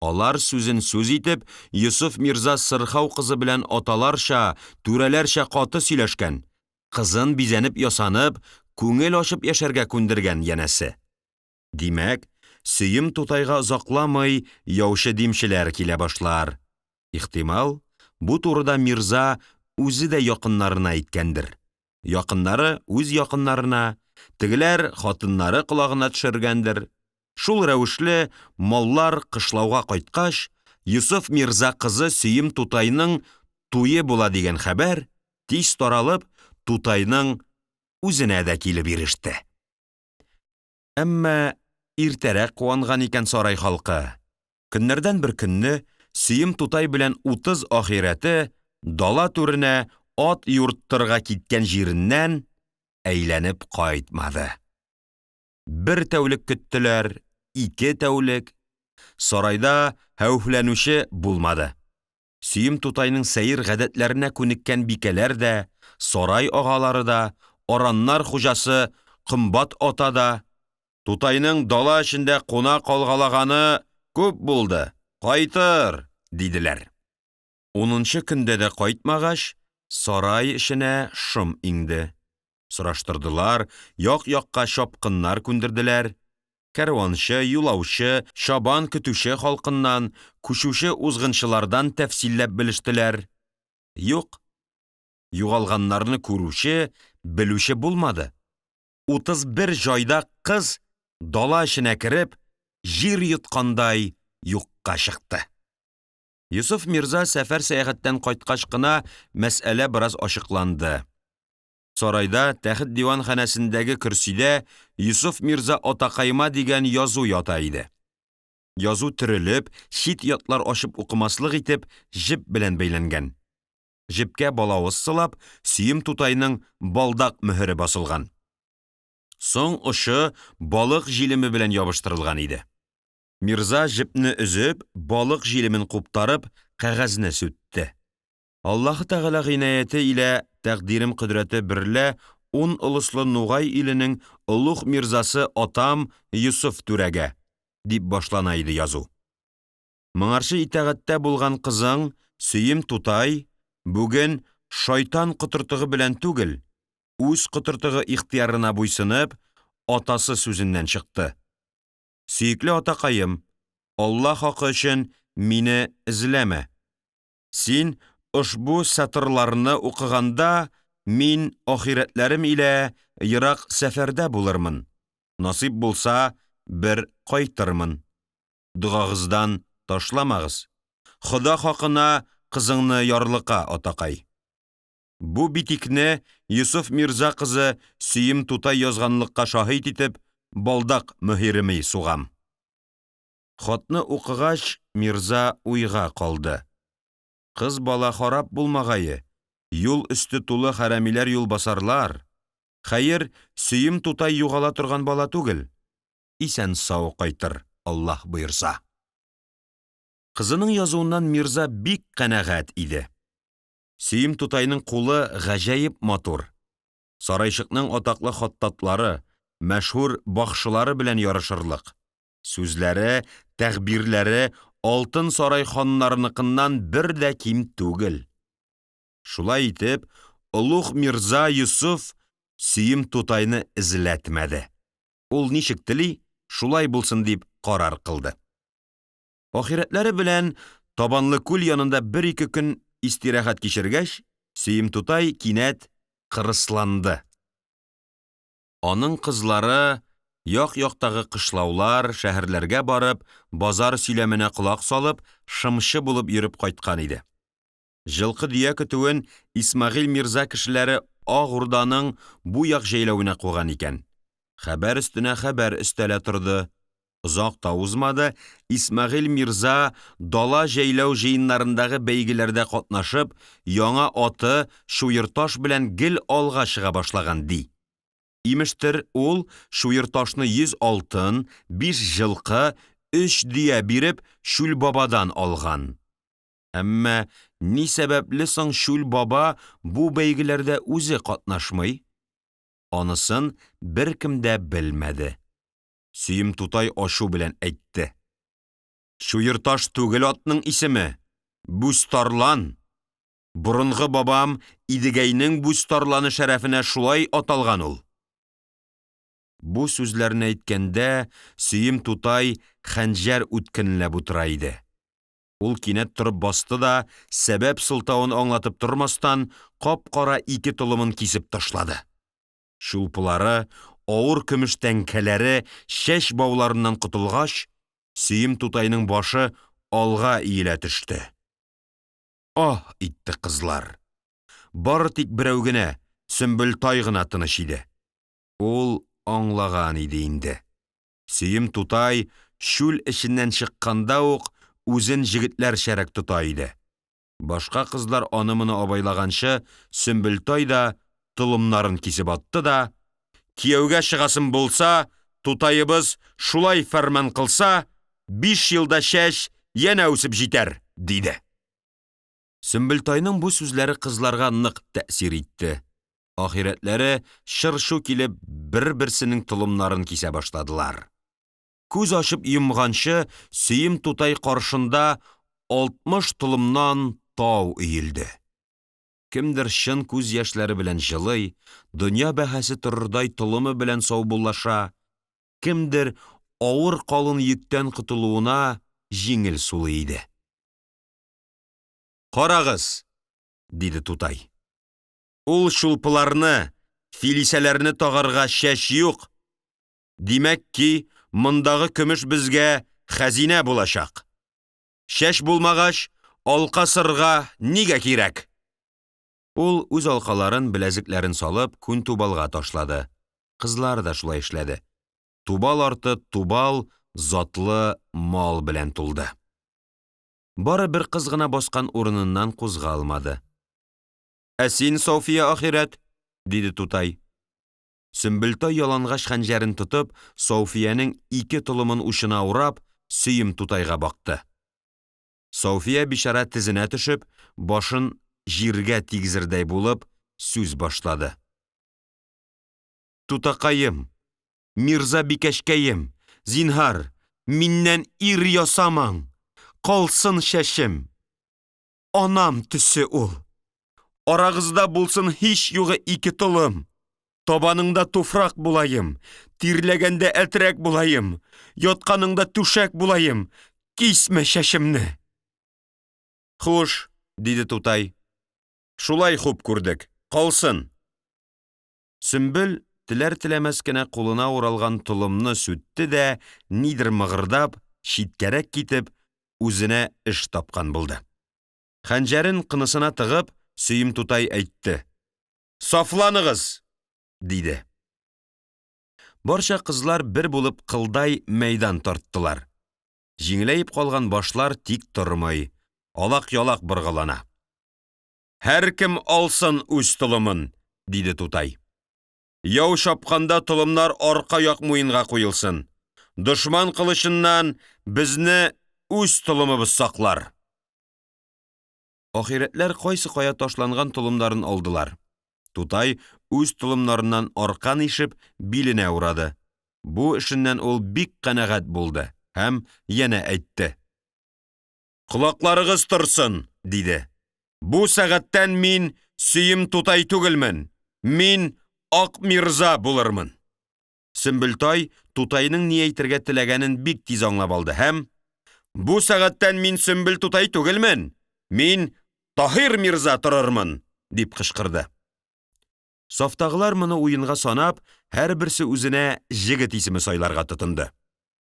Алар сүзен сүз итеп, Йосыф мирза сырхау кызы белән аталарча, түрәләрчә каты сөйләшкән, кызын бизәнеп-ясанып, күңел ачып яшәргә күндергән, янәсе. Димәк, Сөем тутайга озакламый яучы-димчеләр килә башлар. Ихтимал, бу турыда мирза үзе дә якыннарына әйткәндер. Якыннары үз якыннарына, тегеләр хатыннары колагына төшергәндер. Шул рәвешле маллар кышлауга кайткач, Йосыф мирза кызы Сөем тутайның туе була дигән хәбәр, тиз таралып, тутайның үзенә дә килеп иреште. Әмма иртәрәк куанган икән сарай халкы. Көннәрдән бер көнне Сөем тутай белән 30 ахирәте дала түренә ат юрттырга киткән җиреннән әйләнеп кайтмады. Бер тәүлек көттеләр, ике тәүлек. Сарайда хәвефләнүче булмады. Сөем тутайның сәер гадәтләренә күнеккән бикәләр дә, сарай агалары да, араннар хуҗасы Комбат ата да, тутайның дала эчендә куна калгалаганы күп булды, кайтыр, диделәр. Унынчы көндә дә кайтмагач, сарай эченә шом иңде. Сораштырдылар, як-якка чапкыннар күндерделәр. Кәрванчы, юлаучы, чабан көтүче халкыннан, күчүче узгынчылардан тәфсилләп белештеләр. Юк, югалганнарны күрүче, белүче булмады. 31 җайдак кыз дала эченә кереп, җир йоткандай юкка чыкты. Йосыф мирза сәфәр-сәяхәттән кайткач кына мәсьәлә бераз ачыкланды. Сарайда тәхет диванханәсендәге көрсидә Йосыф мирза атакайма дигән язу ята иде. Язу төрелеп, чит ятлар ачып укымаслык итеп җеп белән бәйләнгән. Җепкә балавыз сылап, Сөем тутайның балдак мөһере басылган. Соң очы балык җилеме белән ябыштырылган иде. Мирза җепне өзеп, балык җилемен куптарып, кәгазьне сүтте. Аллаһы Тәгалә гыйнаяте илә тәкъдирем кодрәте берлә ун олыслы Нугай иленең олуг мирзасы атам Йосыф түрәгә, дип башлана иде язу. Моңарчы итагатьтә булган кызың Сөем тутай бүген шайтан котыртыгы белән түгел, үз котыртыгы ихтыярына буйсынып, атасы сүзеннән чыкты. Сөекле атакаем, Алла хакы өчен мине эзләмә. Син ошбу сатырларны укыганда мин ахирәтләрем илә ерак сәфәрдә булырмын. Насыйп булса, бер кайтырмын. Догагыздан ташламагыз. Хода хакына кызыңны ярлыка, атакай. Бу битикне Йосыф мирза кызы Сөем тутай язганлыкка шаһит итеп, балдак мөһереми сугам. Хатны укыгач, мирза уйга калды. Кыз бала харап булмагае, юл өсте тулы хәрәмиләр-юлбасарлар. Хәер, Сөем тутай югала торган бала түгел. Исән-сау кайтыр, Аллаһ боерса. Кызының язуыннан мирза бик канәгать иде. Сөем тутайның кулы гаҗәеп матур. Сарайчыкның атаклы хаттатлары, мәшһүр бахшылары белән ярышырлык. Сүзләре, тәгъбирләре Алтын сарай ханнарыныкыннан бер дә ким түгел. Шулай итеп, олуг мирза Йосыф Сөем тутайны эзләтмәде. Ул ничек тели, шулай булсын дип карар кылды. Ахирәтләре белән Табанлы күл янында бер-ике көн истирахәт кичергәч, Сөем тутай кинәт кырысланды. Аның кызлары, як-яктагы кышлаулар, шәһәрләргә барып, базар сөйләменә колак салып, шымчы булып йөреп кайткан иде. Җылкы-дөя көтүен Исмәгыйль мирза кешеләре Ак Урданың бу як җәйләвенә куган икән. Хәбәр өстенә хәбәр өстәлә торды. Озак та узмады, Исмәгыйль мирза дала-җәйләү җыеннарындагы бәйгеләрдә катнашып, яңа аты Чуерташ белән гел алга чыга башлаган, ди. Имештер, ул Чуерташны 100 алтын, биш җылкы, өч дөя биреп Чүлбабадан алган. Әмма ни сәбәпле соң Чүлбаба бу бәйгеләрдә үзе катнашмый? Анысын беркем дә белмәде. Сөем тутай ачу белән әйтте. Чуерташ түгел атның исеме, Бүзтарлан. Борынгы бабам Идегәйнең Бүзтарланы шәрәфенә шулай аталган ул. Бу сүзләрне әйткәндә, Сөем тутай хәнҗәр үткенләп утыра иде. Ул кинәт торып басты да, сәбәп-сылтавын аңлатып тормастан, кап-кара ике толымын кисеп ташлады. Чулпылары, авыр көмеш тәңкәләре чәч бауларыннан котылгач, Сөем тутайның башы алга иелә төште. Аһ итте кызлар. Бары тик берәү генә, Сөмбелтай гына тыныч иде. Ул аңлаган иде инде. Сөем тутай чүл эченнән чыкканда ук үзен җегетләрчәрәк тота иде. Башка кызлар аны-моны абайлаганчы, Сөмбелтай да толымнарын кисеп атты да, Кияүгә чыгасым булса, тутаебыз шулай фәрман кылса, биш елда чәч янә үсеп җитәр, диде. Сөмбелтайның бу сүзләре кызларга нык тәэсир итте. Ахирәтләре чыр-чу килеп бер-берсенең толымнарын кисә башладылар. Күз ачып йомганчы Сөем тутай каршында 60 толымнан тау өелде. Кемдер чын күз яшьләре белән җылый, дөнья бәһасе торырдай толымы белән саубуллаша, кемдер авыр калын йөктән котылуына җиңел сулый иде. Карагыз, диде тутай. Ул чулпыларны, филисәләрне тагарга чәч юк. Димәк ки, мондагы көмеш безгә хәзинә булачак. Чәч булмагач, алка-сырга нигә кирәк? Ул үз алкаларын, беләзекләрен салып, күн тубалга ташлады. Кызлар да шулай эшләде. Тубал арты тубал затлы мал белән тулды. Бары бер кыз гына баскан урыныннан кузгалмады. Ә син, София ахирәт? диде тутай. Сөмбелтай ялангач хәнҗәрен тотып, Софиянең ике толымын учына урап, Сөем тутайга бакты. София бичара тезенә төшеп, башын җиргә тигезердәй булып, сүз башлады. Тутакаем, мирза бикәчкәем, зинһар, миннән ир ясамаң, калсын чәчем. Анам төсе ул. Арагызда булсын һич югы ике толым. Табаныңда туфрак булаем, тирләгәндә әтрәк булаем, ятканыңда түшәк булаем, кисмә чәчемне. Хуш, диде тутай. Шулай хуп күрдек, калсын. Сөмбел теләр-теләмәс кенә кулына уралган толымны сүтте дә, нидер мыгырдап, читкәрәк китеп, үзенә эш тапкан булды. Хәнҗәрен кынысына тыгып, Сөем тутай әйтте: «Сафланыгыз!» – диде. Барча кызлар бер булып кылдай мәйдан тарттылар. Җиңеләеп калган башлар тик тормый, алак-ялак боргалана. «Һәркем алсын үз толымын!» – диде тутай. «Яу чапканда толымнар арка як муенга куелсын. Дошман кылычыннан безне үз толымыбыз саклар!» Ахирәтләр кайсы кая ташланган толымнарын алдылар. Тутай үз толымнарыннан аркан ишеп, биленә урады. Бу эшеннән ул бик канәгать булды һәм янә әйтте. «Колакларыгыз торсын!» – диде. «Бу сәгатьтән мин Сөем тутай түгелмен, мин Ак мирза булырмын!» Сөмбелтай тутайның ни әйтергә теләгәнен бик тиз аңлап алды һәм: «Бу сәгатьтән мин Сөмбел тутай түгелмен, мин Таһир мирза торырмын!» – дип кычкырды. Сафтагылар моны уенга санап, һәрберсе үзенә җегет исеме сайларга тотынды.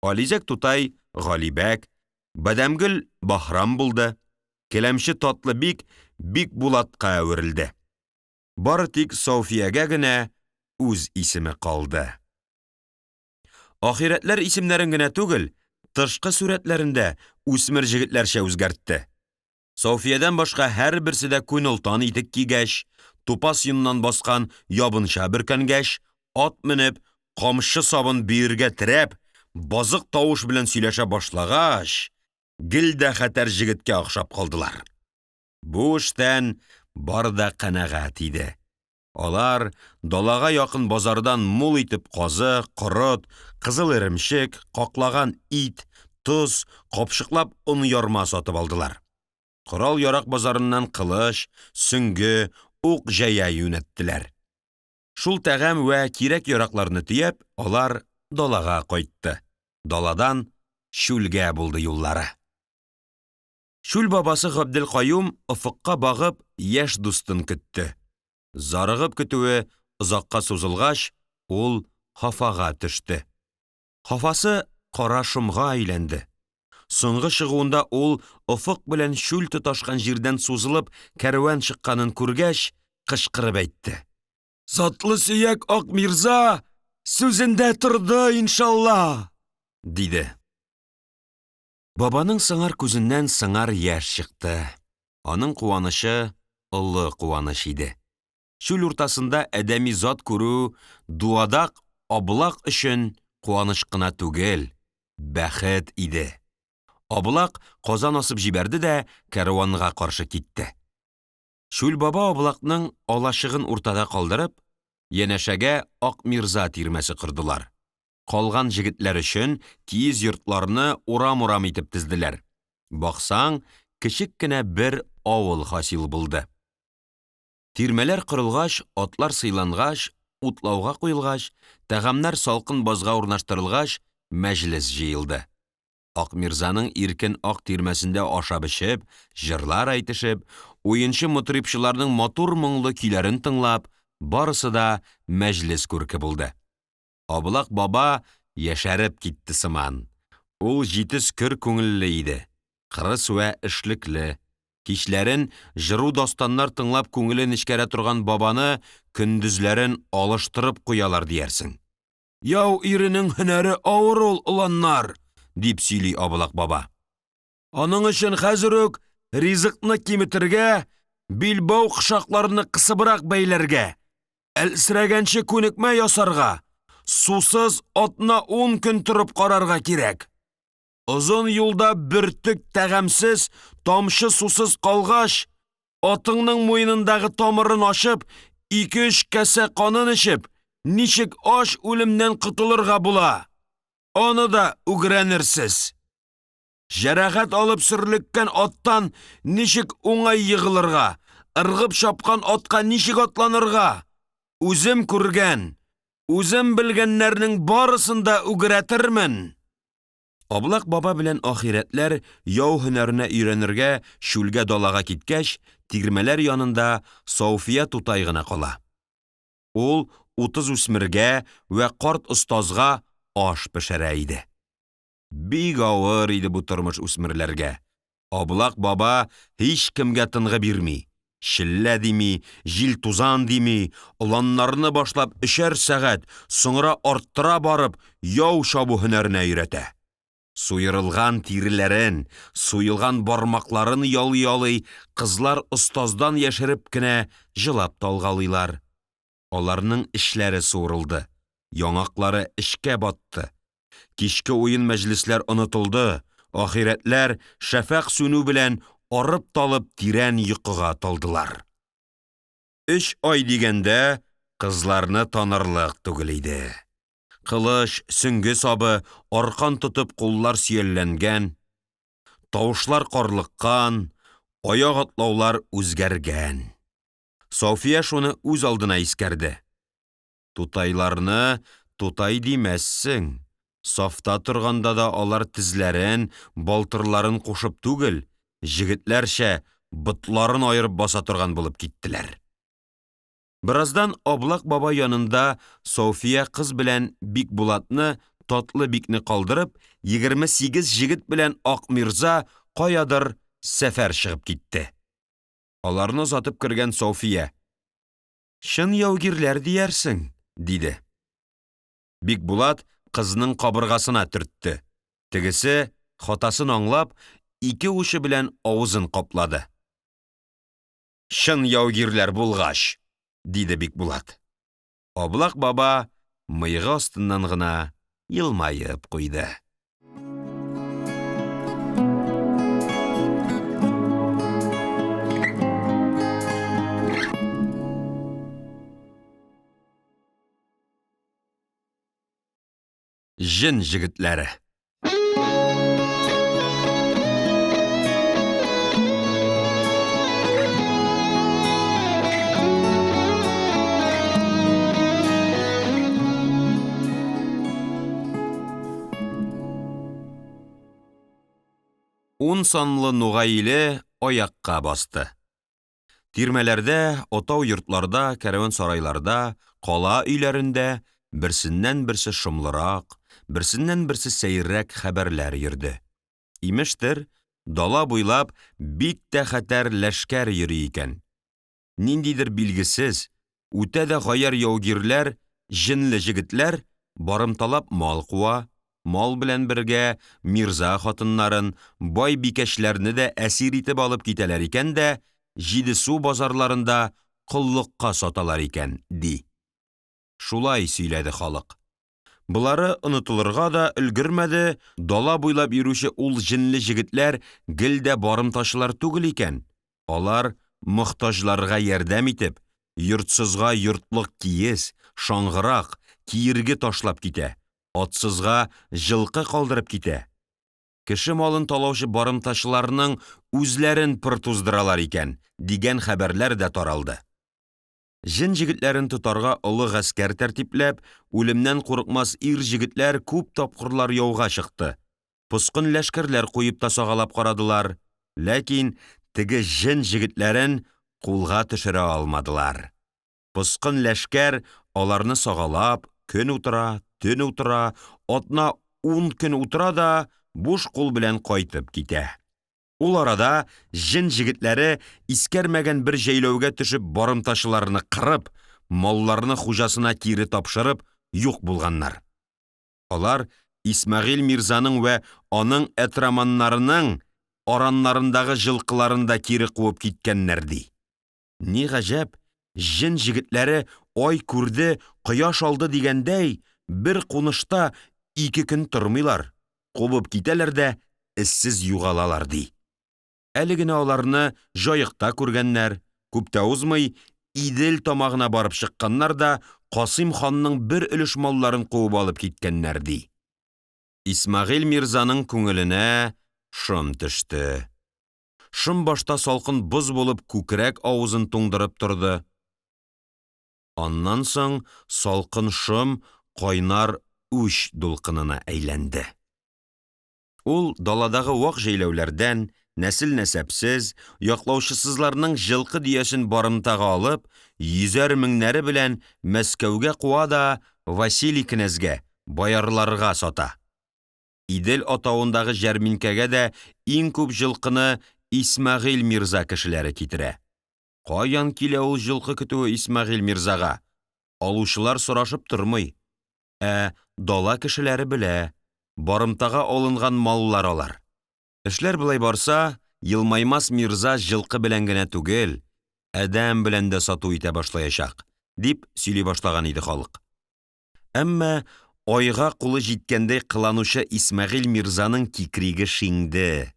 Ализәк тутай Галибәк, Бадәмгөл Баһрам булды, Келәмче Татлыбик Бикбулатка әверелде. Бары тик Софиягә генә үз исеме калды. Ахирәтләр исемнәрен генә түгел, тышкы сурәтләрен дә үсмер җегетләрчә үзгәртте. Софиядән башка һәрберсе дә күн олтан итек кигәч, тупас йоннан баскан ябынча бөркәнгәч, ат менеп, камчы сабын бөергә терәп, базык тавыш белән сөйләшә башлагач, гел дә хәтәр җегеткә охшап калдылар. Бу эштән бар да канәгать иде. Алар далага якын базардан мул итеп казы, корот, кызыл эремчек, каклаган ит, тоз, капчыклап он ярма сатып алдылар. Корал-ярак базарыннан кылыч, сөңге, ук җәя юнәттеләр. Шул тәгам вә кирәк-яракларны төяп, алар далага кайтты. Даладан чүлгә булды юллары. Чүл бабасы Габделкаюм офыкка багып яшь дустын көтте. Зарыгып көтүе озакка сузылгач, ул хафага төште. Хафасы кара шомга әйләнде. Соңгы чыгуында ул офык белән чүл тоташкан җирдән сузылып кәрван чыкканын күргәч, кычкырып әйтте: «Затлы сөяк Ак мирза сүзендә торды, иншалла!» – диде. Бабаның сыңар күзеннән сыңар яшь чыкты. Аның куанычы олы куаныч иде. Чүл уртасында адәми зат күрү дуадак аблак өчен куаныч кына түгел, бәхет иде. Аблак казан асып җибәрде дә кәрванга каршы китте. Чүл баба аблакның алачыгын уртада калдырып, янәшәгә Ак мирза тирмәсе кордылар. Калган җегетләр өчен киез йортларны урам-урам итеп тезделәр. Баксаң, кечек кенә бер авыл хасил булды. Тирмәләр корылгач, атлар сыйлангач, утлауга куелгач, тәгамнар салкын базга урнаштырылгач, мәҗлес җыелды. Акмирзаның иркен ак тирмәсендә ашап-эчеп, җырлар әйтешеп, уенчы мутрипчыларның матур моңлы көйләрен тыңлап, барысы да мәҗлес күрке булды. Аблак баба яшәреп китте сыман. Ул җитез көр күңелле иде, кырыс вә эшлекле. Кичләрен җыру дастаннар тыңлап күңеле нечкәрә торган бабаны көндезләрен алыштырып куялар диярсең. Яу иренең һөнәре авыр ул, оланнар, дип сөйли Абылак баба. Аның өчен хәзер үк ризыкны киметергә, билбау кошакларны кысыбрак бәйләргә, әлсерәгәнче күнекмә ясарга, сусыз атна 10 көн торып карарга кирәк. Озын юлда бөртек тәгамсез, тамчы сусыз калгач, атыңның муенындагы тамырын ачып, 2-3 кәсә канын эчеп, ничек ач үлемнән котылырга була? Аны да үгрәнерсез. Җәрәхәт алып сөрлеккән аттан ничек уңай егылырга, ыргып чапкан атка ничек атланырга? Үзем күргән, үзем белгәннәрнең барысын да үгрәтермен. Аблак баба белән ахирәтләр яу һөнәренә өйрәнергә чүлгә далага киткәч, тирмәләр янында Сауфия тутай гына кала. Ул 30 үсмергә вә карт остазга аш пешерә иде. Бик авыр иде бу тормыш үсмерләргә. Аблак баба һичкемгә тынгы бирми. Челлә дими, җил-тузан дими, оланнарны башлап өчәр сәгать, соңра арттыра барып, яу чабу һөнәренә өйрәтә. Суерылган тиреләрен, суелган бармакларын ялый-ялый, кызлар остаздан яшереп кенә җылап та алгалыйлар. Аларның эчләре суырылды, яңаклары эчкә батты. Кичке уен-мәҗлесләр онытылды, ахирәтләр шәфәкъ сүнү белән арып-талып тирән йокыга талдылар. Өч ай дигәндә кызларны танырлык түгел иде. Кылыч, сөңге сабы, аркан тотып куллар сөялләнгән, тавышлар карлыккан, аяк атлаулар үзгәргән. София шуны үз алдына искәрде. Тутайларны тутай димәссең. Сафта торганда да алар тезләрен, балтырларын кушып түгел, җегетләрчә ботларын аерып баса торган булып киттеләр. Бераздан Аблак баба янында София кыз белән Бикбулатны, Татлы бикне калдырып, 28 җегет белән Ак Мирза каядыр сәфәр чыгып китте. Аларны озатып кергән София: "Чын яугирләр диярсең", диде. Бикбулат кызның кабыргасына төртте. Тегесе, хатасын аңлап, ике учы белән авызын каплады. Чын яугирләр булгач, диде Бикбулат. Аблак баба мыегы астыннан гына елмаеп куйды. Җен җегетләре. Ун санлы нугай иле аякка басты. Тирмәләрдә, атау йортларда, кәрван-сарайларда, кала өйләрендә берсеннән-берсе шомлырак, берсеннән-берсе сәеррәк хәбәрләр йөрде. Имештер, дала буйлап бик тә хәтәр ләшкәр йөри икән. Ниндидер билгесез, үтә дә гаярь яугирләр, җенле җегетләр барымталап мал куа, мал белән бергә мирза хатыннарын, бай бикәчләрне дә әсир итеп алып китәләр икән дә, Җидесу базарларында коллыкка саталар икән, ди. Шулай сөйләде халык. Болары онытылырга да өлгермәде, дала буйлап йөрүче ул җенле җегетләр гел дә барымтачылар түгел икән. Алар мохтаҗларга ярдәм итеп, йортсызга йортлык киез, шаңгырак, киерге ташлап китә, атсызга җылкы калдырып китә. Кеше малын талаучы барымтачыларның үзләрен пыр туздыралар икән, дигән хәбәрләр дә таралды. Җен җегетләрен тотарга олы гаскәр тәртипләп, үлемнән курыкмас ир җегетләр күп тапкырлар яуга чыкты. Поскын ләшкәрләр куеп та сагалап карадылар. Ләкин теге җен җегетләрен кулга төшерә алмадылар. Поскын ләшкәр аларны сагалап, көн утыра, төн утыра, атна ун көн утыра да буш кул белән кайтып китә. Ул арада җен җегетләре искәрмәгән бер җәйләүгә төшеп барымтачыларны кырып, малларны хуҗасына кире тапшырып, юк булганнар. Алар Исмәгыйль мирзаның вә аның әтраманнарының араннарындагы җылкыларын да кире куып киткәннәр, ди. Ни гаҗәп, җен җегетләре ай күрде, кояш алды дигәндәй, бер кунышта ике көн тормыйлар, кубып китәләр дә эзсез югалалар, ди. Әле генә аларны Җаекта күргәннәр, күп тә узмый, Идел тамагына барып чыкканнар да Касыйм ханның бер өлеш малларын куып алып киткәннәр, ди. Исмәгыйль мирзаның күңеленә шом төште. Шом башта салкын боз булып күкрәк авызын туңдырып торды. Аннан соң салкын шом кайнар үч дулкынына әйләнде. Ул даладагы вак җәйләүләрдән, нәсел-нәсәпсез, яклаучысызларның җылкы дөясен барымтага алып, йөзәр меңнәре белән Мәскәүгә куа да Василий кенәзгә, боярларга сата. Идел атавындагы җәрминкәгә дә иң күп җылкыны Исмәгыйль мирза кешеләре китерә. Каян килә ул җылкы көтүе Исмәгыйль мирзага? Алучылар сорашып тормый. Ә дала кешеләре белә, барымтага алынган маллар алар. Эшләр болай барса, Елмаймас мирза җылкы белән генә түгел, адәм белән дә сату итә башлаячак, дип сөйли башлаган иде халык. Әмма айга кулы җиткәндәй кыланучы Исмәгыйль мирзаның кикриге шиңде.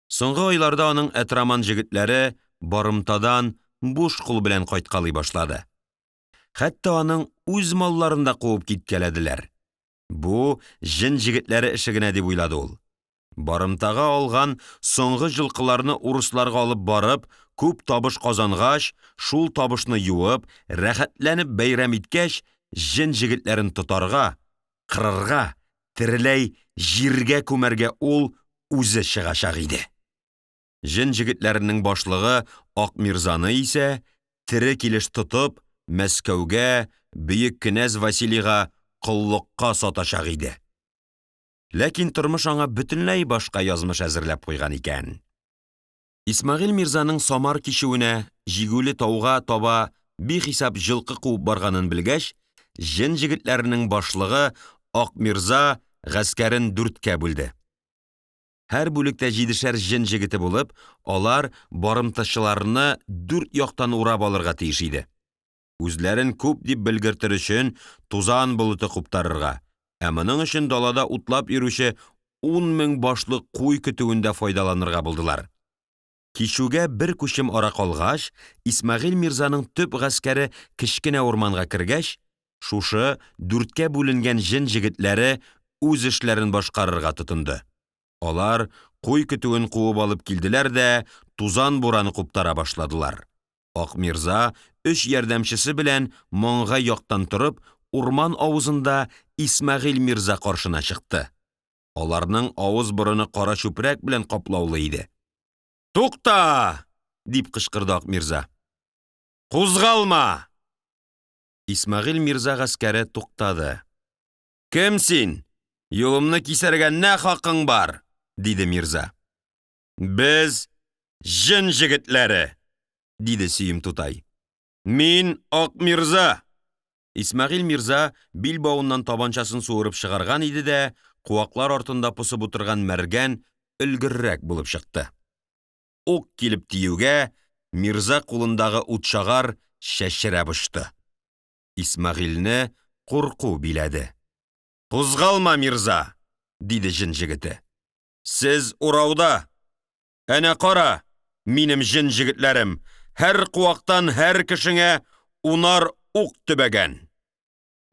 Соңгы айларда аның әтраман җегетләре барымтадан буш кул белән кайткалый башлады. Хәтта аның үз малларын да куып киткәләделәр. Бу җен җегетләре эше генә дип уйлады ул. Барымтага алган соңгы җылкыларны урысларга алып барып, күп табыш казангач, шул табышны юып, рәхәтләнеп бәйрәм иткәч, җен җегетләрен тотарга, кырырга, тереләй җиргә күмәргә ул үзе чыгачак иде. Җен җегетләренең башлыгы Акмирзаны исә, тере килеш тотып, Мәскәүгә, бөек кенәз Василийга коллыкка сатачак иде. Ләкин тормыш аңа бөтенләй башка язмыш әзерләп куйган икән. Исмәгыйль мирзаның Самар кичүенә, Җигүле тауга таба бихисап җылкы куып барганын белгәч, җен җегетләренең башлыгы Акмирза гаскәрен дүрткә бүлде. Һәр бүлектә җидешәр җен җегете булып, алар барымтачыларны дүрт яктан урап алырга тиеш иде. Үзләрен күп дип белгертер өчен тузан болыты куптарырга, ә моның өчен далада утлап йөрүче 10 мең башлы куй көтүен дә файдаланырга булдылар. Кичүгә бер күчем ара калгач, Исмәгыйль мирзаның төп гаскәре кечкенә урманга кергәч, шушы дүрткә бүленгән җен җегетләре үз эшләрен башкарырга тотынды. Алар куй көтүен куып алып килделәр дә тузан бураны куптара башладылар. Акмирза өч ярдәмчесе белән маңгай яктан торып, урман авызында Исмәгыйль мирза каршына чыкты. Аларның авыз-борыны кара чүпрәк белән каплаулы иде. «Тукта!» дип кычкырды Акмирза. «Кузгалма!» Исмәгыйль мирза гаскәре туктады. «Кем син? Юлымны кисәргә нә хакың бар?» диде мирза. «Без җен җегетләре!» диде Сөем тутай. «Мин Акмирза!» Исмәгыйль мирза билбавыннан табанчасын суырып чыгарган иде дә, куаклар артында посып утырган мәргән өлгеррәк булып чыкты. Ук килеп тиюгә, мирза кулындагы утчагар чәчрәп очты. Исмәгыйльне курку биләде. «Кузгалма, мирза!» диде җен җегете. «Сез урауда! Әнә кара, минем җен җегетләрем, һәр куактан һәр кешеңә унар ук төбәгән!»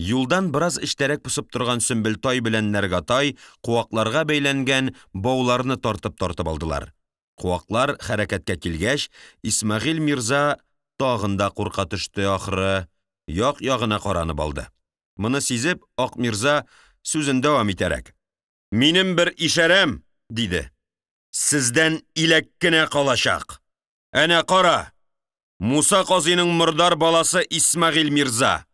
Юлдан бераз эчтәрәк посып торган Сөмбелтай белән Нәргатай куакларга бәйләнгән бауларны тартып-тартып алдылар. Куаклар хәрәкәткә килгәч, Исмәгыйль мирза тагын да курка төште ахры, як-ягына каранып алды. Моны сизеп, Акмирза сүзен дәвам итәрәк: «Минем бер ишарәм, диде, «сездән иләк кенә калачак. Әнә кара, Муса казыйның мордар баласы Исмәгыйль мирза,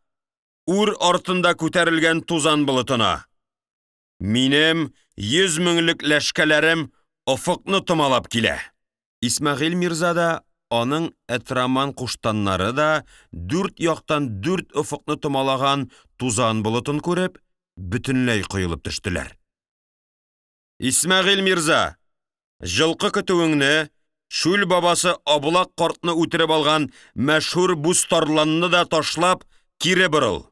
үр артында күтәрелгән тузан болытына. Минем 100 меңлек ләшкәләрем офыкны томалап килә». Исмәгыйль мирза да, аның әтраман куштаннары да дүрт яктан дүрт офыкны томалаган тузан болытын күреп, бөтенләй коелып төштеләр. «Исмәгыйль мирза, җылкы көтүеңне, чүл бабасы Абылак картны үтереп алган мәшһүр Бустарланны да ташлап, кире борыл.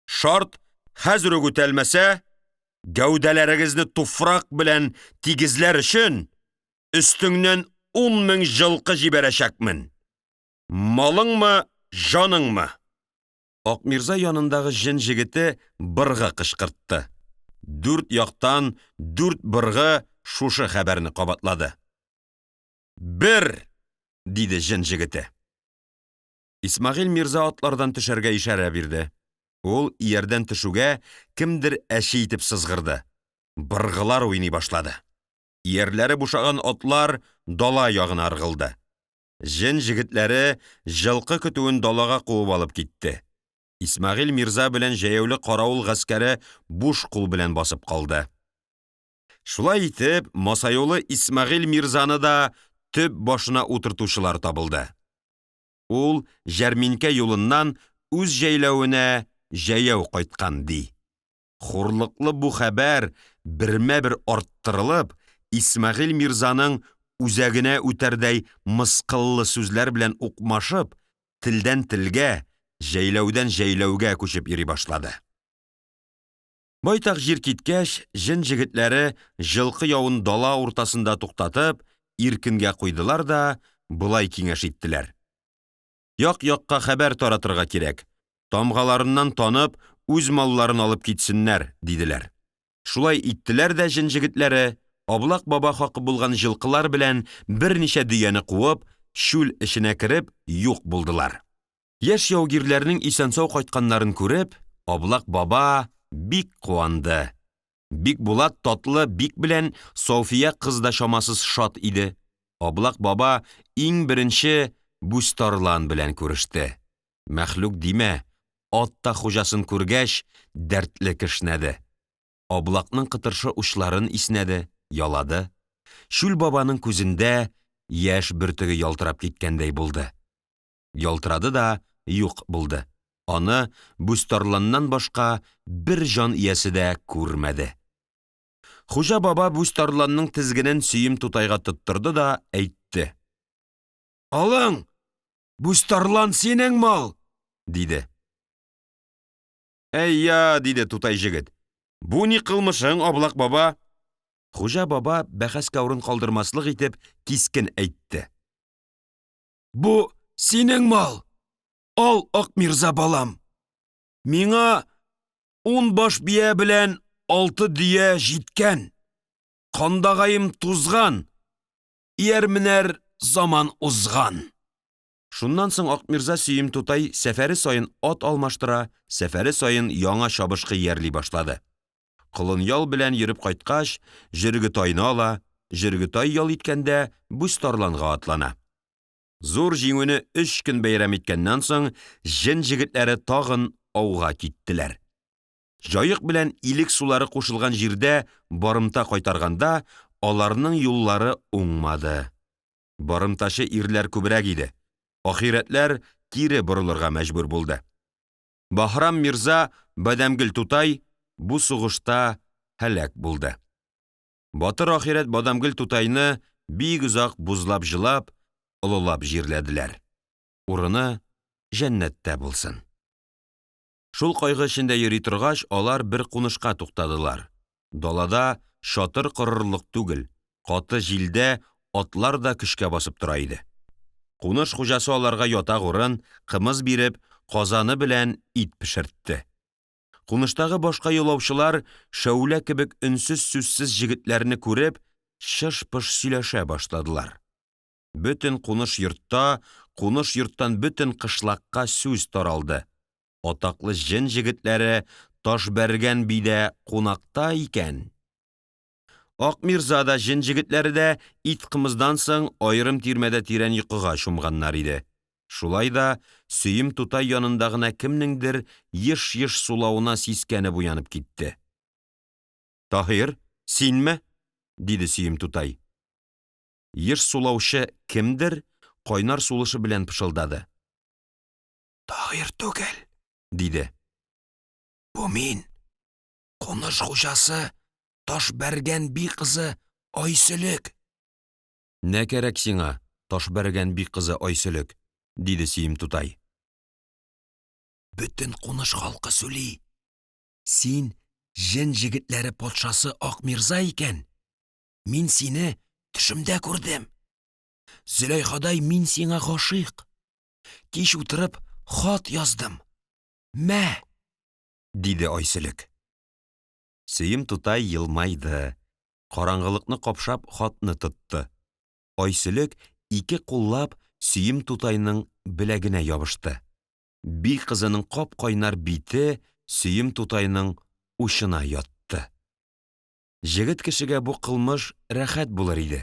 Шарт хәзер үк үтәлмәсә, гәүдәләрегезне туфрак белән тигезләр өчен өстеңнән 10 мең җылкы җибәрәчәкмен. Малыңмы, җаныңмы?» Акмирза янындагы җен җегете быргы кычкыртты. Дүрт яктан дүрт быргы шушы хәбәрне кабатлады. «Бер!» диде җен җегете. Исмәгыйль мирза атлардан төшәргә ишарә бирде. Ул иярдән төшүгә кемдер әче итеп сызгырды. Быргылар уйный башлады. Иярләре бушаган атлар дала ягына ыргылды. Җен җегетләре җылкы көтүен далага куып алып китте. Исмәгыйль мирза белән җәяүле каравыл гаскәре буш кул белән басып калды. Шулай итеп, масаюлы Исмәгыйль мирзаны да төп башына утыртучылар табылды. Ул җәрминкә юлыннан үз җәйләвенә җәяү кайткан, ди. Хурлыклы бу хәбәр бермә-бер арттырылып, Исмәгыйль мирзаның үзәгенә үтәрдәй мыскыллы сүзләр белән укмашып, телдән телгә, җәйләүдән җәйләүгә күчеп йөри башлады. Байтак җир киткәч, җен җегетләре җылкы явын дала уртасында туктатып, иркенгә куйдылар да болай киңәш иттеләр. Як-якка хәбәр таратырга кирәк. Тамгаларыннан танып, үз малларын алып китсеннәр, диделәр. Шулай иттеләр дә җен җегетләре, Аблак баба хакы булган җылкылар белән берничә дөяне куып, чүл эченә кереп, юк булдылар. Яшь яугирләрнең исән-сау кайтканнарын күреп, Аблак баба бик куанды. Бикбулат татлы бик белән София кыз да чамасыз шат иде. Аблак баба иң беренче Бүстарлан белән күреште. Мәхлук димә, ат та хуҗасын күргәч, дәртле кешнәде. Аблакның кытыршы учларын иснәде, ялады. Чүл бабаның күзендә яшь бөртеге ялтырап киткәндәй булды. Ялтырады да юк булды. Аны Бүстарланнан башка бер җан иясе дә күрмәде. Хуҗа баба Бүстарланның тезгенен Сөем тутайга тоттырды да әйтте. «Алың! Бүстарлан синең мал!» диде. «Әйя!» диде тутай җегет. «Бу ни кылмышың, Аблак баба?» Хуҗа баба бәхәскә урын калдырмаслык итеп кискен әйтте. «Бу синең мал! Ал, Акмирза балам! Миңа 10 баш бия белән 6 дөя җиткән. Кандагайым тузган, ияр менәр заман узган». Шуннан соң Акмирза Сөем тутай сәфәре саен ат алмаштыра, сәфәре саен яңа чабышкы иярли башлады. Колынъял белән йөреп кайткач, Җөргетайны ала, Җөргетай ял иткәндә Бүстарланга атлана. Зур җиңүне 3 көн бәйрәм иткәннән соң, җен җегетләре тагын ауга киттеләр. Җаек белән Илек сулары кушылган җирдә барымта кайтарганда, аларның юллары уңмады. Барымтачы ирләр күбрәк иде. Ахирәтләр кире борылырга мәҗбүр булды. Баһрам мирза Бадәмгөл тутай бу сугышта һәлак булды. Батыр ахирәт Бадамгөл тутайны бик озак бузлап җылап, олылап җирләделәр. Урыны җәннәттә булсын. Шул кайгы эчендә йөри торгач, алар бер кунышка туктадылар. Далада чатыр корырлык түгел, каты җилдә атлар да көчкә басып тора иде. Куныш хуҗасы аларга ятак урын, кымыз биреп, казаны белән ит пешертте. Куныштагы башка юлаучылар шәүлә кебек өнсез-сүзсез җегетләрне күреп, чыш-пыш сөйләшә башладылар. Бөтен куныш йортта, куныш йорттан бөтен кышлакка сүз таралды. Атаклы җен җегетләре Ташбәргән бидә кунакта икән. Акмирза да җен җегетләре дә ит кымыздан соң аерым тирмәдә тирән йокыга чумганнар иде. Шулай да Сөем тутай янында гына кемнеңдер еш-еш сулавына сискәнеп уянып китте. «Таһир, синме?» диде Сөем тутай. Еш сулаучы кемдер кайнар сулышы белән пышылдады. «Таһир түгел», диде. «Бу мин, куныш хуҗасы Ташбәргән би кызы Айсөлек». «Нә кәрәк сиңа, Ташбәргән би кызы Айсөлек?» диде Сөем тутай. «Бөтен куныш халкы сүли. Син җен җегетләре патшасы Акмирза икән. Мин сине төшемдә күрдем. Зөләйхадай мин сиңа гашыйк. Кич утырып хат яздым. Мә!» диде Айсөлек. Сөем тутай елмайды. Караңгылыкны капшап хатны тотты. Айсөлек ике куллап Сөем тутайның беләгенә ябышты. Би кызының кап-кайнар бите Сөем тутайның учына ятты. Җегет кешегә бу кылмыш рәхәт булыр иде.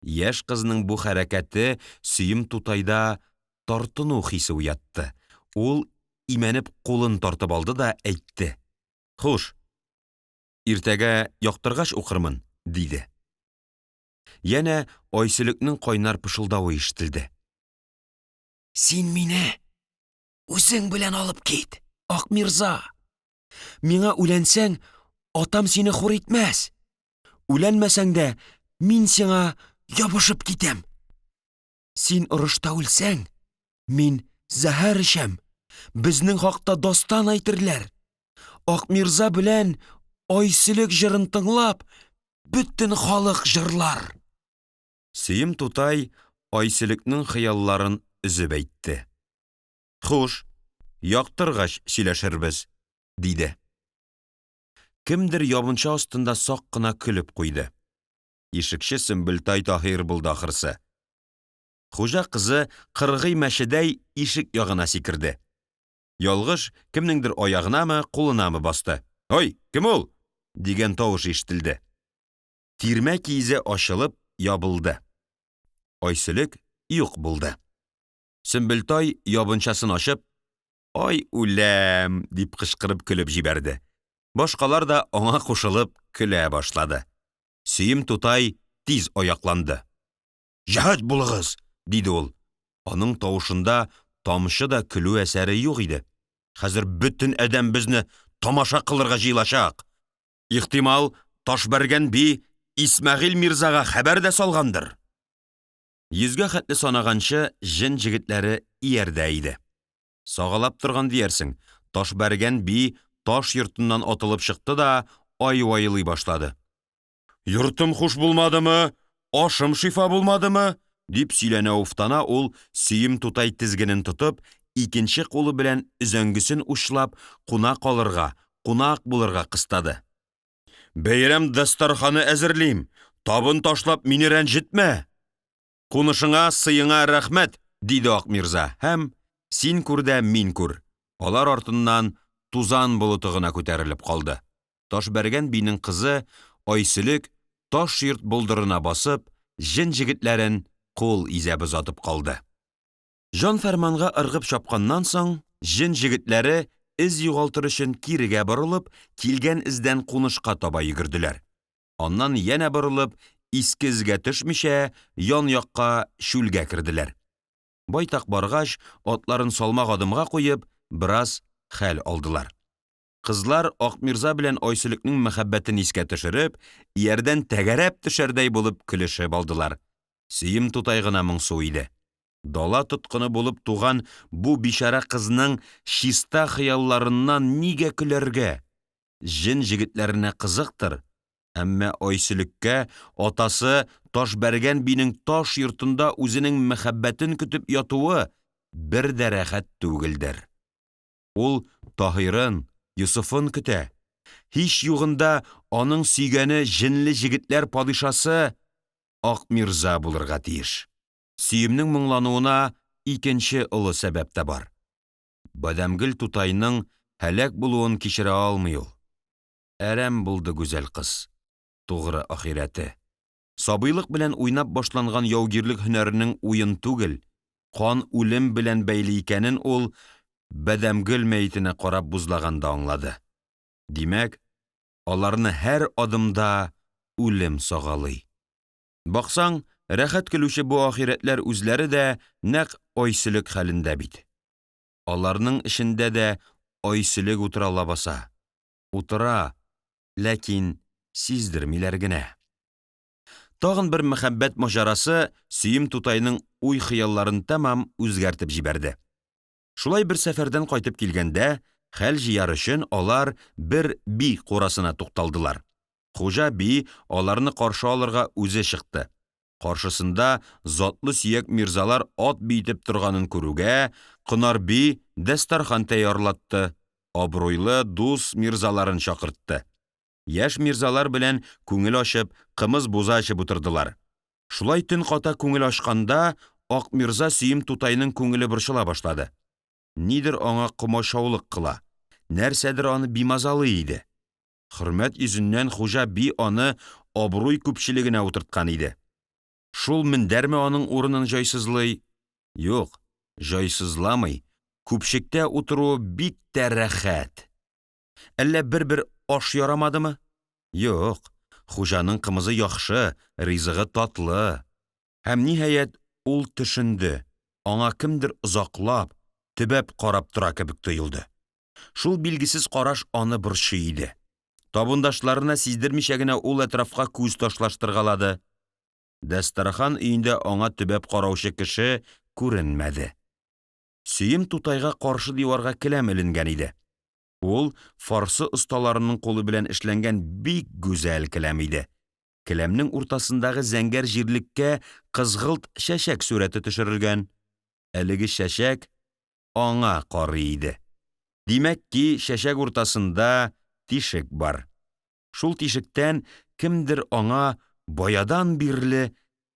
Яшь кызның бу хәрәкәте Сөем тутайда тартыну хисе уятты. Ул имәнеп кулын тартып алды да әйтте. «Хуш, иртәгә яктыргач укырмын», Диде. Янә Айсөлекнең кайнар пышылдавы ишетелде. Син мине үзең белән алып кит, Акмирза. Миңа үләнсәң, атам сине хур итмәс. Үләнмәсәң дә, мин сиңа ябышып китәм. Син орышта үлсәң, мин зәһәр эчәм. Безнең хакта дастан әйтерләр. Акмирза белән Айсөлек җырын тыңлап, бөтен халык җырлар. Сөем тутай Айсөлекнең хыялларын өзеп әйтте. Хуш, яктыргач сөйләшербез, диде. Кемдер ябынча астында сак кына көлеп куйды. Ишекче Сөмбелтай Таһир булды ахрысы. Хуҗа кызы кыргый мәчедәй ишек ягына сикерде. Ялгыш кемнеңдер аягынамы, кулынамы басты. «Ой, кем ул?» дигән тавыш ишетелде. Тирмә киезе ачылып ябылды. Айсөлек юк булды. Сөмбелтай ябынчасын ачып, «Ай, үләм!» дип кычкырып көлеп җибәрде. Башкалар да аңа кушылып көлә башлады. Сөем тутай тиз аякланды. Җәһәт булыгыз! Диде ул. Аның тавышында тамчы да көлү әсәре юк иде. Хәзер бөтен адәм безне тамаша кылырга җыелачак. Ихтимал, Ташбәргән би Исмәгыйль мирзага хәбәр дә салгандыр. Йөзгә хәтле санаганчы җен җегетләре иярдә иде. Сагалап торган диярсең, Ташбәргән би таш йортыннан атылып чыкты да ай-вайлый башлады. Йортым хуш булмадымы? Ашым шифа булмадымы? Дип сөйләнә уфтана ул Сөем тутай тезгенен тотып, икенче кулы белән өзәңгесен учлап, куна калырга, кунак булырга кыстады. Бәйрәм дастарханы әзерлим, табын ташлап мине рәнҗетмә. Кунышыңа, сыеңа рәхмәт, диде Акмирза һәм син күр дә мин күр. Алар артыннан тузан болыты гына күтәрелеп калды. Ташбәргән бинең кызы Айсөлек таш йорт болдырына басып, җен җегетләрен кул изәп озатып калды. Җан фәрманга ыргып чапканнан соң, җен җегетләре эз югалтыр өчен кирегә борылып, килгән эздән кунышка таба йөгерделәр. Аннан янә борылып, иске эзгә төшмичә, ян якка чүлгә керделәр. Байтак баргач, атларын салмак адымга куеп, бераз хәл алдылар. Кызлар Акмирза белән Айсөлекнең мәхәббәтен искә төшереп, иярдән тәгәрәп төшәрдәй булып көлешеп алдылар. Сөем тутай гына моңсу иде. Дала тоткыны булып туган бу бичара кызның чиста хыялларыннан нигә көләргә? Җен җегетләренә кызыктыр, әмма Айсөлеккә атасы Ташбәргән бинең таш йортында үзенең мәхәббәтен көтеп ятуы бер дә рәхәт түгелдер. Ул Таһирын, Йосыфын көтә. Һич югында аның сөйгәне җенле җегетләр падишасы Акмирза булырга тиеш. Сөемнең моңлануына икенче олы сәбәп тә бар. Бадәмгөл тутайның һәлак булуын кичерә алмый ул. Әрәм булды гүзәл кыз, тугры ахирәте. Сабыйлык белән уйнап башланган яугирлек һөнәренең уен түгел, кан үлем белән бәйле икәнен ул Бадәмгөл мәетенә карап бузлаганда аңлады. Димәк, аларны һәр адымда үлем сагалый. Баксаң, рәхәт көлүче бу ахирәтләр үзләре дә нәкъ Айсөлек хәлендә бит. Аларның эчендә дә Айсөлек утыра лабаса. Утыра, ләкин сиздермиләр генә. Тагын бер мәхәббәт маҗарасы Сөем тутайның уй-хыялларын тәмам үзгәртеп җибәрде. Шулай бер сәфәрдән кайтып килгәндә, хәл җыяр өчен алар бер би курасына тукталдылар. Хуҗа би аларны каршы алырга үзе чыкты. Каршысында затлы сөяк мирзалар ат биетеп торганын күрүгә, Конар би дастархан тәярлатты, абруйлы дус мирзаларын чакыртты. Яшь мирзалар белән күңел ачып, кымыз буза эчеп утырдылар. Шулай төн ката күңел ачканда, Акмирза Сөем тутайның күңеле борчыла башлады. Нидер аңа комачаулык кыла, нәрсәдер аны бимазалый иде. Хөрмәт йөзеннән хуҗа би аны абруй күпчелегенә утырткан иде. Шул мендәрме аның урынын җайсызлый? Юк, җайсызламый. Күпчектә утыруы бик тә рәхәт. Әллә бер-бер аш ярамадымы? Юк. Хуҗаның кымызы яхшы, ризыгы татлы. Һәм, ниһаять, ул төшенде, аңа кемдер озаклап, төбәп карап тора кебек тоелды. Шул билгесез караш аны борчый иде. Табындашларына сиздермичә генә ул әтрафка күз ташлаштыргалады. Дәстархан өендә аңа төбәп караучы кеше күренмәде. Сөем тутайга каршы диварга келәм эленгән иде. Ул фарсы осталарының кулы белән эшләнгән бик гүзәл келәм иде. Келәмнең уртасындагы зәңгәр җирлеккә кызгылт чәчәк сурәте төшерелгән. Әлеге чәчәк аңа карый иде. Димәк ки, чәчәк уртасында тишек бар. Шул тишектән кемдер аңа баядан бирле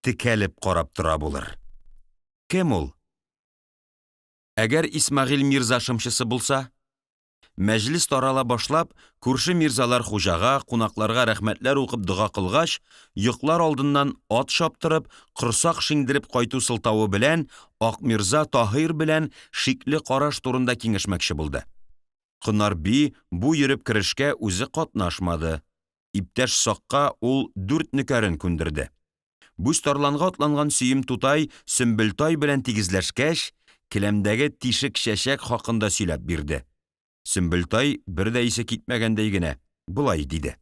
текәлеп карап тора булыр. Кем ул? Әгәр Исмәгыйль мирза шымчысы булса? Мәҗлес тарала башлап, күрше мирзалар хуҗага, кунакларга рәхмәтләр укып дога кылгач, йоклар алдыннан ат чаптырып, корсак шиңдереп кайту сылтавы белән Акмирза Таһир белән шикле караш турында киңәшмәкче булды. Конар би бу йөреп керешкә үзе катнашмады. Иптәш Сакка ул дүрт нөкәрен күндерде. Бүз тарланга атланган Сөем тутай Сөмбелтай белән тигезләшкәч, келәмдәге тишек чәчәк хакында сөйләп бирде. Сөмбелтай бер дә исе китмәгәндәй генә болай диде.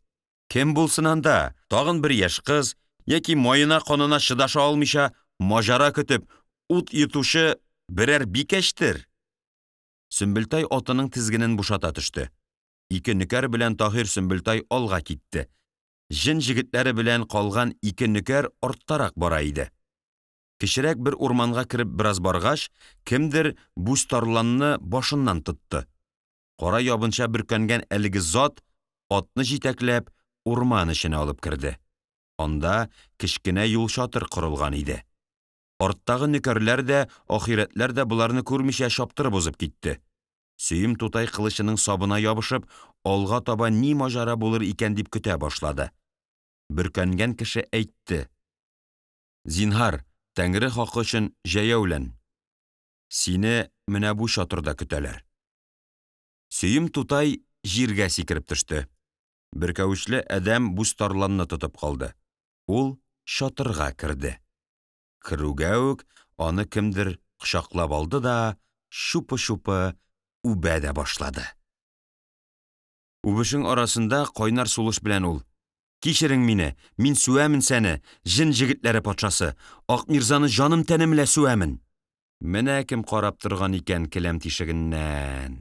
Кем булсын анда, тагын бер яшь кыз яки маена канына чыдаша алмыйча маҗара көтеп, ут йотучы берәр бикәчтер. Сөмбелтай атының тезгенен бушата төште. Ике нөкәр белән Таһир Сөмбелтай алга китте. Җен җегетләре белән калган ике нөкәр арттарак бара иде. Кечерәк бер урманга кереп бераз баргач, кемдер Бүзтарланны башыннан тотты. Кара ябынча бөркәнгән әлеге зат атны җитәкләп урман эченә алып керде. Анда кечкенә юл чатыр корылган иде. Арттагы нөкәрләр дә, ахирәтләр дә боларны күрмичә чаптырып узып китте. Сөем тутай кылычының сабына ябышып, алга таба ни маҗара булыр икән дип көтә башлады. Бөркәнгән кеше әйтте. Зинһар, Тәңре хакы өчен җәяүлән. Сине менә бу чатырда көтәләр. Сөем тутай җиргә сикереп төште. Бөркәвечле адәм Бүзтарланны тотып калды. Ул чатырга керде. Керүгә үк аны кемдер кочаклап алды да чупы-чупы үбә дә башлады. Үбешең арасында кайнар сулыш белән ул: Кичерең мине, мин сүәмен сәне, җен җегетләре патшасы, Акмирзаны җаным-тәнем белән сүәмен! Менә кем карап торган икән келәм тишегеннән.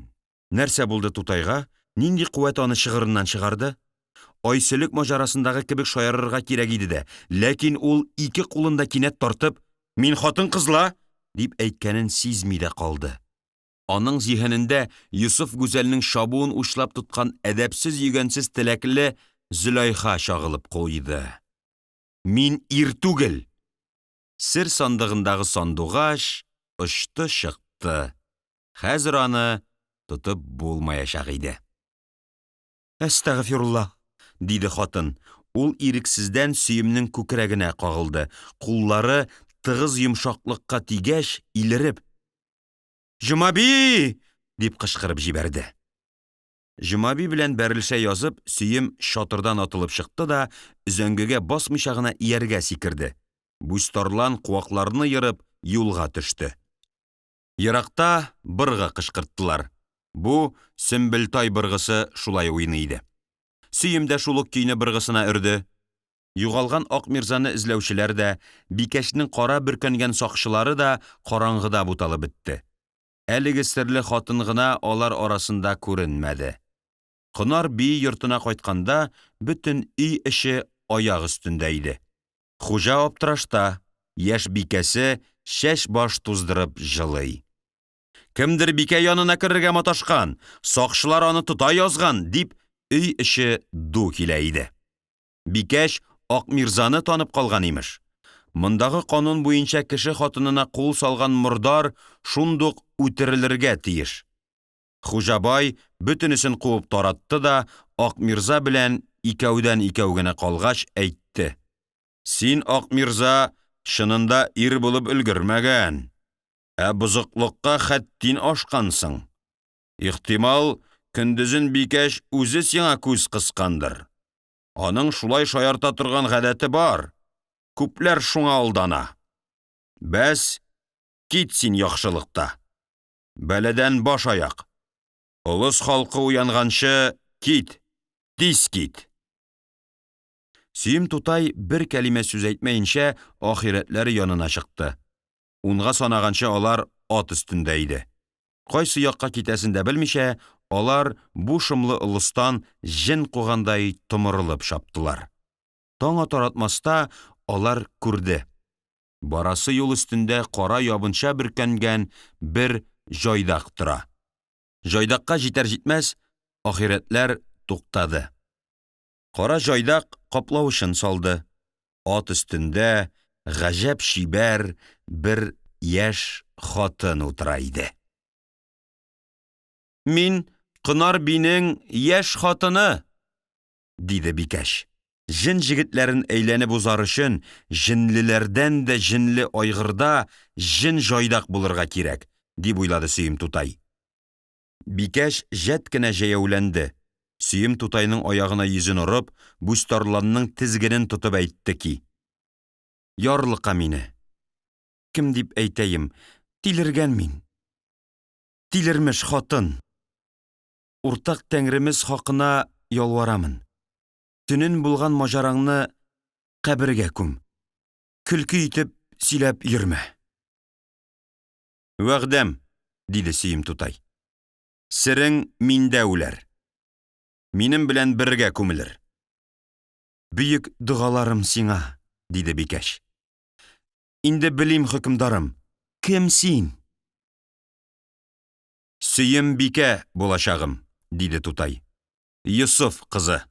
Нәрсә булды тутайга? Нинди куәт аны чыгырыннан чыгарды? Айсөлек маҗарасындагы кебек шаярырга кирәк иде дә, ләкин ул ике кулын да кинәт тартып, Мин хатын-кыз ла! дип әйткәнен сизми дә калды. Аның зиһенендә Йосыф Гүзәлнең чабуын учлап тоткан әдәпсез-йөгәнсез теләкле Зөләйха чагылып куйды. Мин ир түгел! Сер сандыгындагы сандугач очты чыкты. Хәзер аны тотып булмаячак иде. Әстәгъфирулла! диде хатын. Ул ирексездән Сөемнең күкрәгенә кагылды. Куллары тыгыз йомшаклыкка тигәч, илереп, Җомаби! дип кычкырып җибәрде. Җомаби белән бәрелешә язып, Сөем чатырдан атылып чыкты да өзәңгегә басмыйча гына ияргә сикерде. Бүзтарлан куакларны ерып юлга төште. Еракта быргы кычкырттылар. Бу Сөмбелтай быргысы шулай уйный иде. Сөем дә шул ук көйне быргысына өрде. Югалган Акмирзаны эзләүчеләр дә, бикәчнең кара бөркәнгән сакчылары да караңгыда буталып бетте. Әлеге серле хатын гына алар арасында күренмәде. Конар би йортына кайтканда бөтен өй эче аяк өстендә иде. Хуҗа аптырашта, яшь бикәсе чәч-баш туздырып җылый. Кемдер бикә янына керергә маташкан, сакчылар аны тота язган, дип өй эче ду килә иде. Бикәч Акмирзаны танып калган имеш. Мондагы канун буенча кеше хатынына кул салган мордар шундук үтерелергә тиеш. Хуҗабай бөтенесен куып таратты да Акмирза белән икәүдән-икәү генә калгач әйтте. Син, Акмирза, чынында ир булып өлгермәгән, ә бозыклыкка хәттин ашкансың. Ихтимал, көндезен бикәч үзе сиңа күз кыскандыр. Аның шулай шаярта торган гадәте бар. Күпләр шуңа алдана. Бәс, кит син яхшылыкта. Бәладән баш аяк. Олыс халкы уянганчы кит, тиз кит. Сөем тутай бер кәлимә сүз әйтмәенчә ахирәтләре янына чыкты. Унга санаганчы алар ат өстендә иде. Кайсы якка китәсен дә белмичә, алар бу шомлы олыстан җен кугандай томырылып чаптылар. Таң атар атмаста алар күрде. Барасы юл өстендә кара ябынча бөркәнгән бер җайдак тора. Җайдакка җитәр-җитмәс, ахирәтләр туктады. Кара җайдак каплавычын салды. Ат өстендә гаҗәп чибәр бер яшь хатын утыра иде. Мин Конар бинең яшь хатыны, диде бикәч. Җен җегетләрен әйләнеп узар өчен җенлеләрдән дә җенле айгырда җен җайдак булырга кирәк, дип уйлады Сөем тутай. Бикәч җәт кенә җәяүләнде. Сөем тутайның аягына йөзен орып, Бүстарланның тезгенен тотып әйтте ки: Ярлыка мине. Кем дип әйтәем, тилергән мин. Тилермеш хатын. Уртак тәңремез хакына ялварамын. Төнен булган маҗараңны кабергә күм. Көлке итеп сөйләп йөрмә. Вәгъдәм, диде Сөем тутай. Серең миндә үләр. Минем белән бергә күмелер. Бөек догаларым сиңа, диде бикәч. Инде белим, хөкемдарым, кем син? Сөем бикә булачагым, диде тутай. Йосыф кызы.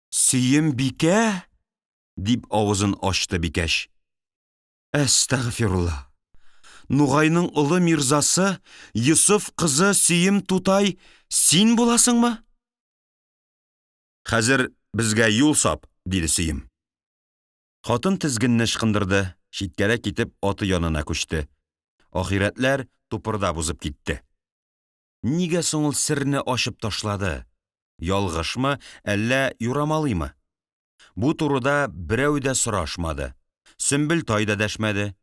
Сөем бикә? дип авызын ачты бикәч. Әстәгъфирулла. Нугайның олы мирзасы Йосыф кызы Сөем тутай син буласыңмы? Хәзер безгә юл сап, диде Сөем. Хатын тезгенне ычкындырды, читкәрәк китеп аты янына күчте. Ахирәтләр тупырдап узып китте. Нигә соң ул серне ачып ташлады? Ялгышмы, әллә юрамалыймы? Бу турыда берәү дә сорашмады. Сөмбел тай да дәшмәде.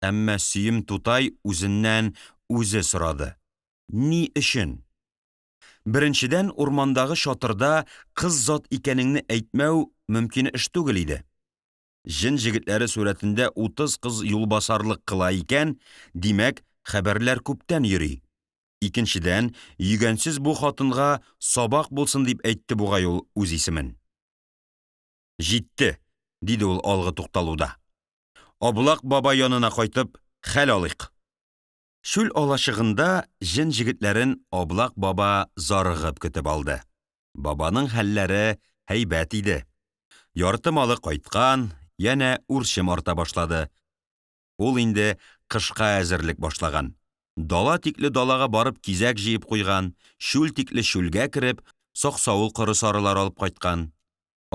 Әмма Сөем тутай үзеннән үзе сорады. Ни өчен? Беренчедән, урмандагы чатырда кыз зат икәнеңне әйтмәү мөмкин эш түгел иде. Җен җегетләре сурәтендә 30 кыз юлбасарлык кыла икән, димәк, хәбәрләр күптән йөри. Икенчедән, йөгәнсез бу хатынга сабак булсын дип әйтте бугай ул үз исемен. Җитте, диде ул алгы тукталуда. Аблак баба янына кайтып, хәл алыйк. Чүл алачыгында җен җегетләрен Аблак баба зарыгып көтеп алды. Бабаның хәлләре һәйбәт иде. Ярты малы кайткан, янә үрчем арта башлады. Ул инде кышка әзерлек башлаган. Дала тикле далага барып кизәк җыеп куйган, чүл тикле чүлгә кереп, саксаул коры сарылар алып кайткан.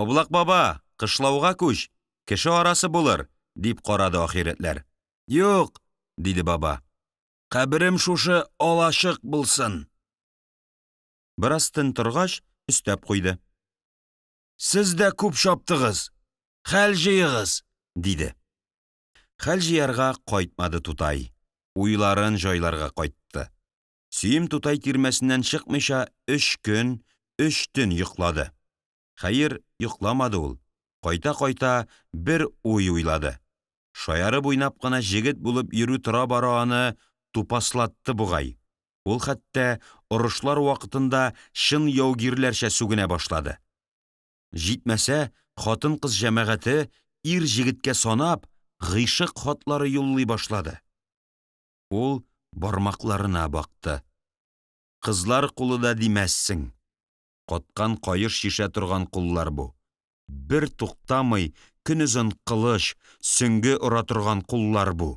Аблак баба, кышлауга күч, кеше арасы булыр, дип карады ахирәтләр. Юк, диде баба. Каберем шушы алачык булсын. Бераз тын торгач, өстәп куйды. Сез дә күп чаптыгыз. Хәл җыегыз, диде. Хәл җыярга кайтмады тутай. Уйларын җайларга кайтты. Сөем тутай тирмәсеннән чыкмыйча өч көн, өч төн йоклады. Хәер, йокламады ул. Кайта-кайта бер уй уйлады. Шаярып уйнап кына җегет булып йөрү тора-бара аны тупаслатты бугай. Ул хәтта орышлар вакытында чын яугирләрчә сүгенә башлады. Җитмәсә, хатын-кыз җәмәгате ир җегеткә санап, гыйшык хатлары юллый башлады. Ул бармакларына бакты. Кызлар кулы да димәссең. Каткан каеш чишә торган куллар бу. Бер туктамый, көнозын кылыч, сөңге ора торган куллар бу.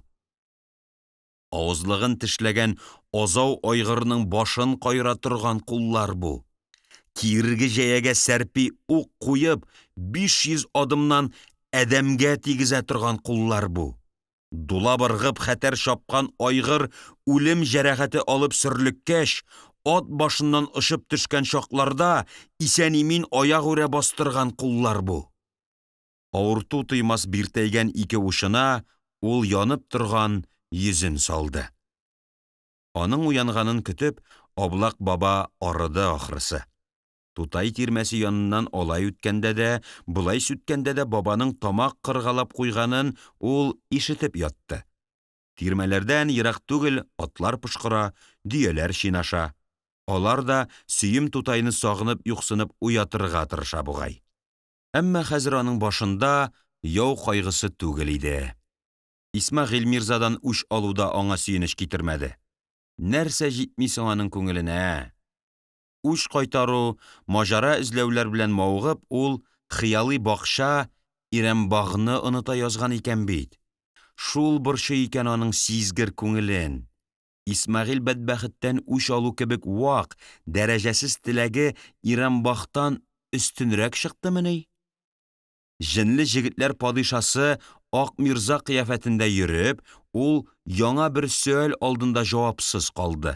Авызлыгын тешләгән азау айгырның башын кайра торган куллар бу. Кирге җәягә сәрпи ук куеп, 500 адымнан адәмгә тигезә торган куллар бу. Дулап ыргып хәтәр чапкан айгыр үлем җәрәхәте алып сөрлеккәч, ат башыннан очып төшкән чакларда исән-имин аягүрә бастырган куллар бу. Авырту тоймас биртәйгән ике учына ул янып торган йөзен салды. Аның уянганын көтеп, Аблак баба арыды ахрысы. Тутай тирмәсе яныннан алай үткәндә дә, болай сүткәндә дә бабаның тамак кыргалап куйганын ул ишетеп ятты. Тирмәләрдән ерак түгел атлар пошкыра, дөяләр чинаша. Алар да Сөем тутайны сагынып-юксынып уятырга тырыша бугай. Әмма хәзер аның башында яу кайгысы түгел иде. Исмәгыйль мирзадан үч алу да аңа сөенеч китермәде. Нәрсә җитми соң аның күңеленә? Үч кайтару, маҗара эзләүләр белән мавыгып, ул хыялый бакча Ирәмбагны оныта язган икән бит. Шул борчый икән аның сизгер күңелен. Исмәгыйль бәдбәхеттән үч алу кебек вак, дәрәҗәсез теләге Ирәмбахтан өстенрәк чыктымыни? Җенле җегетләр падишасы Ак Мирза кыяфәтендә йөреп, ул яңа бер сөаль алдында җавапсыз калды.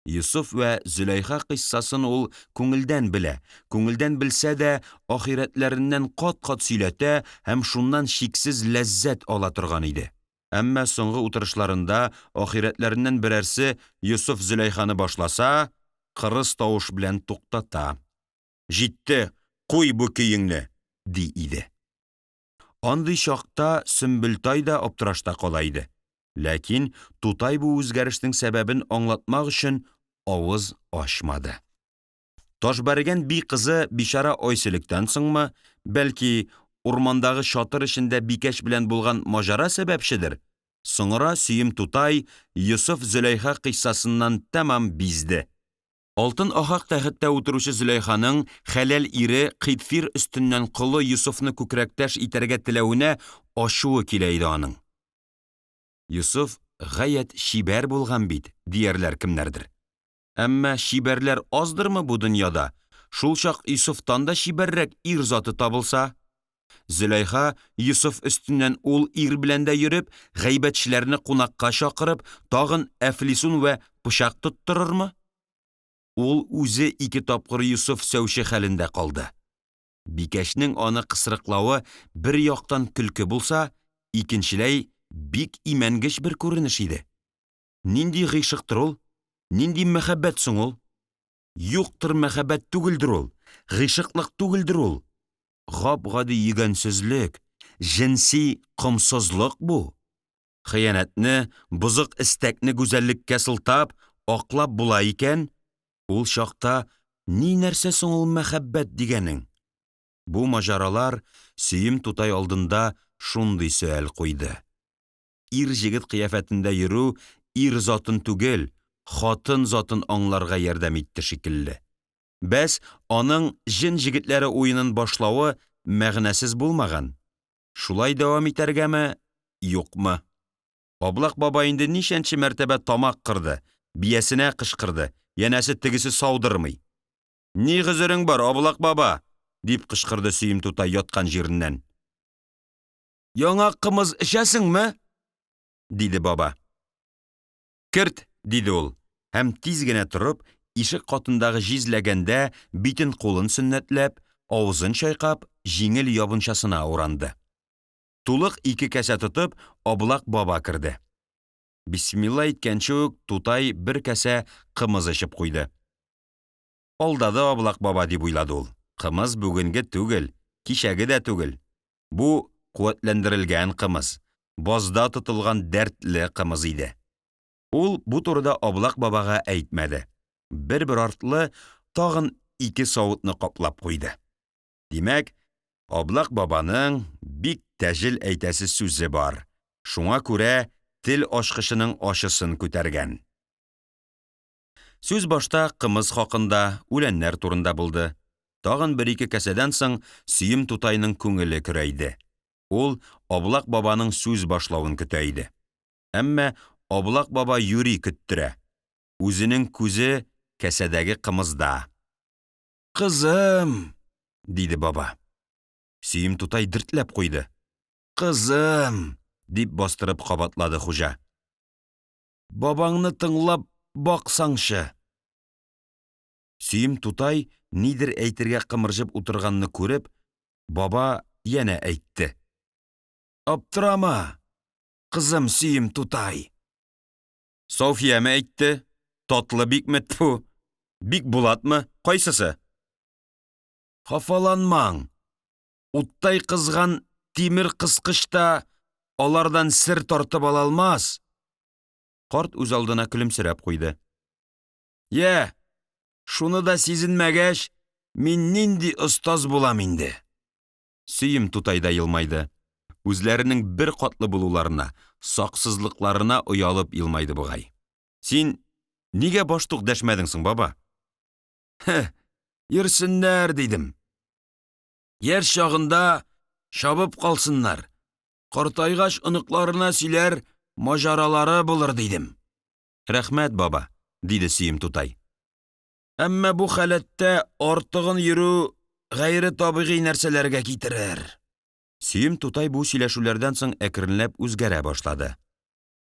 Йосыф вә Зөләйха кыйссасын ул күңелдән белә, күңелдән белсә дә, ахирәтләреннән кат-кат сөйләтә һәм шуннан чиксез ләззәт ала торган иде. Әмма соңгы утырышларында ахирәтләреннән берәрсе Йосыф-Зөләйханы башласа, кырыс тавыш белән туктата. Җитте, куй бу көеңне, ди иде. Андый чакта Сөмбелтай да аптырашта кала иде. Ләкин тутай бу үзгәрешнең сәбәбен аңлатмак өчен авыз ачмады. Ташбәргән би кызы бичара Айсөлектән соңмы, бәлки, урмандагы чатыр эчендә бикәч белән булган маҗара сәбәпчедер, соңра Сөем тутай Йосыф-Зөләйха кыйссасыннан тәмам бизде. Алтын ахак тәхеттә утыручы Зөләйханың хәләл ире Кыйтфир өстеннән колы Йосыфны күкрәктәш итәргә теләвенә ачуы килә иде аның. Йосыф гаять чибәр булган бит, диярләр кемнәрдер. Әмма чибәрләр аздырмы бу дөньяда? Шулчак Йосыфтан да чибәррәк ир заты табылса? Зөләйха Йосыф өстеннән ул ир белән дә йөреп, гайбәтчеләрне кунакка чакырып, тагын әфлисун вә пычак тоттырырмы? Ул үзе ике тапкыр Йосыф сәүче хәлендә калды. Бикәчнең аны кысрыклавы бер яктан көлке булса, икенчеләй бик имәнгеч бер күренеш иде. Нинди гыйшыктыр ул? Нинди мәхәббәт соң ул? Юктыр мәхәббәт түгелдер ул, гыйшыклык түгелдер ул. Гап-гади йөгәнсезлек, җенси комсызлык бу. Хыянәтне, бозык эстәкне гүзәллеккә сылтап, аклап була икән, ул чакта ни нәрсә соң ул мәхәббәт дигәнең? Бу маҗаралар Сөем тутай алдында шундый сөаль куйды. Ир-җегет кыяфәтендә йөрү ир затын түгел, хатын затын аңларга ярдәм итте шикелле. Бәс, аның җен җегетләре уенын башлавы мәгънәсез булмаган. Шулай дәвам итәргәме, юкмы? Аблак баба инде ничәнче мәртәбә тамак кырды, биясенә кычкырды, янәсе тегесе саудырмый. Ни гозерең бар, Аблак баба? дип кычкырды Сөем тутай яткан җиреннән. Яңа кымыз эчәсеңме? диде баба. Керт, диде ул һәм тиз генә торып, ишек катындагы җиз ләгәндә битен-кулын сөннәтләп, авызын чайкап, җиңел ябынчасына уранды. Тулык ике кәсә тотып, Аблак баба керде. Бисмилла әйткәнче үк тутай бер кәсә кымыз эчеп куйды. Алдады Аблак баба дип уйлады ул. Кымыз бүгенге түгел, кичәге дә түгел. Бу куәтләндерелгән кымыз, базда тотылган дәртле кымыз иде. Ул бу турыда Аблак бабага әйтмәде. Бер-бер артлы тагын ике савытны каплап куйды. Димәк, Аблак бабаның бик тәҗел әйтәсе сүзе бар. Шуңа күрә тел ачкычының ачысын күтәргән. Сүз башта кымыз хакында, үләннәр турында булды. Тагын бер-ике касәдән соң Сөем тутайның күңеле көрәйде. Ул Аблак бабаның сүз башлавын көтә иде. Әмма Аблак баба юри көттерә. Үзенең күзе кәсәдәге кымызда. Кызым! диде баба. Сөем тутай дертләп куйды. Кызым! дип бастырып кабатлады хуҗа. Бабаңны тыңлап баксаңчы. Сөем тутай нидер әйтергә кымырҗып утырганны күреп, баба янә әйтте. Аптырама, кызым Сөем тутай. Софияме әйтте? Татлы бикме? Тфу! Бик Булатмы? Кайсысы? Хафаланмаң. Уттай кызган тимер кыскыч та алардан сер тартып ала алмас. Карт үз алдына көлемсерәп куйды. Йә, шуны да сизенмәгәч, мин нинди остаз булам инде? Сөем тутай да елмайды. Үзләренең бер катлы булуларына, саксызлыкларына оялып елмайды бугай. Син нигә баштук дәшмәдең соң, баба? Хе, йөрсеннәр, дидем. Яшь чагында чабып калсыннар. Картайгач оныкларына сөйләр маҗаралары булыр, дидем. Рәхмәт, баба, диде Сөем тутай. Әмма бу халәттә артыгын йөрү гайре табигый нәрсәләргә китерер. Сөем тутай бу сөйләшүләрдән соң әкренләп үзгәрә башлады.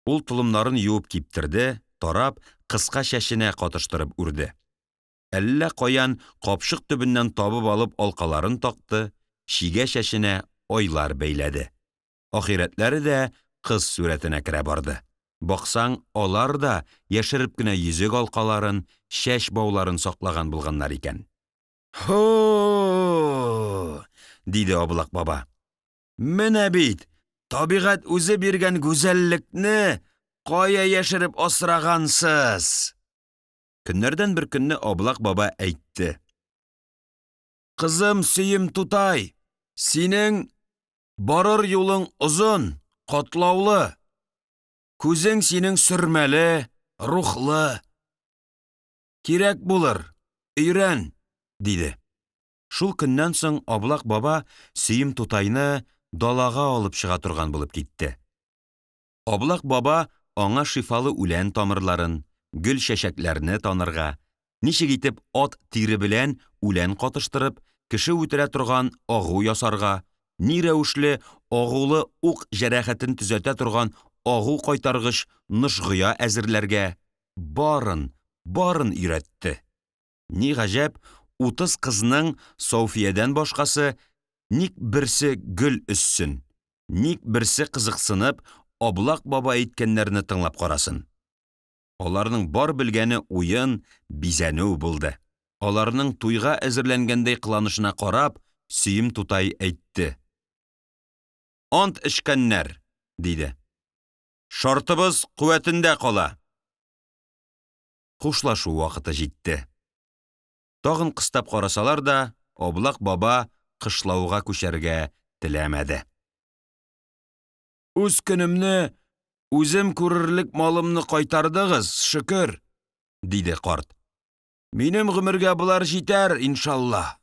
Ул толымнарын юып киптерде, тарап, кыска чәченә катыштырып үрде. Әллә каян капчык төбеннән табып алып алкаларын такты, чигә чәченә айлар бәйләде. Ахирәтләре дә кыз сурәтенә керә барды. Баксаң, алар да яшереп кенә йөзек алкаларын, чәч бауларын саклаган булганнар икән. Һо! диде Аблак баба. Менә бит, табигать үзе биргән гүзәллекне кая яшереп асрагансыз? Көннәрдән бер көнне Аблак баба әйтте. Кызым Сөем тутай, синең барыр юлың озын, катлаулы. Күзең синең сөрмәле, рухлы. Кирәк булыр, өйрән, диде. Шул көннән соң Аблак баба Сөем тутайны далага алып чыга торган булып китте. Аблак баба аңа шифалы үлән тамырларын, гөл чәчәкләрне танырга, ничек итеп ат тире белән үлән катыштырып, кеше үтерә торган агу ясарга, ни рәвешле агулы ук җәрәхәтен төзәтә торган агу кайтаргыч нышгыя әзерләргә, барын, барын өйрәтте. Ни гаҗәп, 30 кызның Софиядән башкасы ник берсе гөл өссен, ник берсе кызыксынып, Аблак баба әйткәннәрне тыңлап карасын. Аларның бар белгәне уен, бизәнү булды. Аларның туйга әзерләнгәндәй кыланышына карап, Сөем тутай әйтте. Ант эчкәннәр, диде. Шартыбыз куәтендә кала. Хушлашу вакыты җитте. Тагын кыстап карасалар да, Аблак баба кышлауга күчәргә теләмәде. Үз көнемне үзем күрерлек малымны кайтардыгыз, шөкер, диде карт. Минем гомергә болар җитәр, иншалла.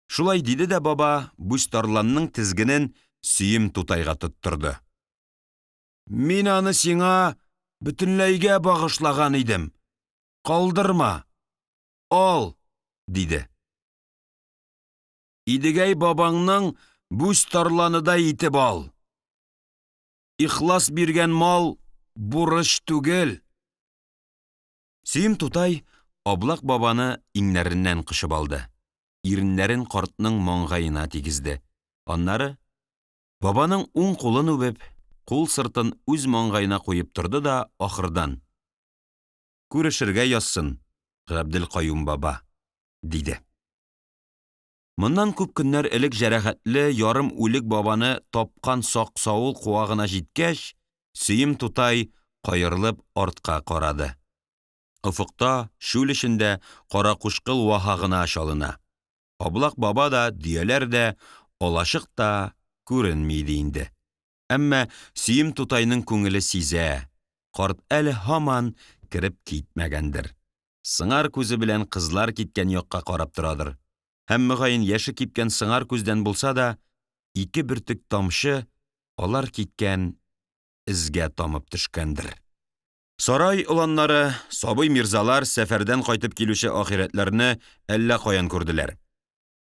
Шулай диде дә баба Бүстарланның тезгенен Сөем тутайга тоттырды. Мин аны сиңа бөтенләйгә багышлаган идем. Калдырма. Ал, диде. Идегәй бабаңның Бүстарланыдай итеп ал. Ихлас биргән мал бурыч түгел. Сөем тутай Аблак бабаны иңнәреннән кочып алды. Иреннәрен картның маңгаена тигезде. Аннары бабаның уң кулын үбеп, кул сыртын үз маңгаена куеп торды да ахырдан: Күрешергә язсын, Габделкаюм баба, диде. Моннан күп көннәр элек җәрәхәтле, ярым үлек бабаны тапкан саксаул куагына җиткәч, Сөем тутай каерылып артка карады. Офыкта, чүл эчендә каракучкыл ваһа гына чалына. Аблак баба да, дөяләр дә, алачык та күренми иде инде. Әмма Сөем тутайның күңеле сизә, карт әле һаман кереп китмәгәндер. Сыңар күзе белән кызлар киткән якка карап торадыр. Һәм мөгаен яше кипкән сыңар күздән булса да, ике бөртек тамчы алар киткән эзгә тамып төшкәндер. Сарай оланнары, сабый мирзалар сәфәрдән кайтып килүче ахирәтләрне әллә каян күрделәр.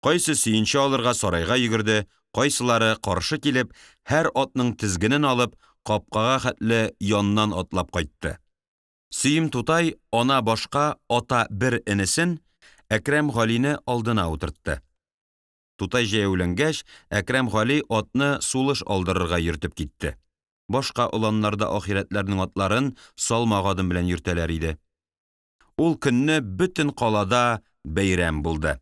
Кайсы сөенче алырга сарайга йөгерде, кайсылары каршы килеп, һәр атның тезгенен алып, капкага хәтле яннан атлап кайтты. Сөем тутай ана башка, ата бер энесен, Әкрәм Галине алдына утыртты. Тутай җәяүләнгәч, Әкрәм Гали атны сулыш алдырырга йөртеп китте. Башка оланнар да ахирәтләрнең атларын салмак адым белән йөртәләр иде. Ул көнне бөтен калада бәйрәм булды.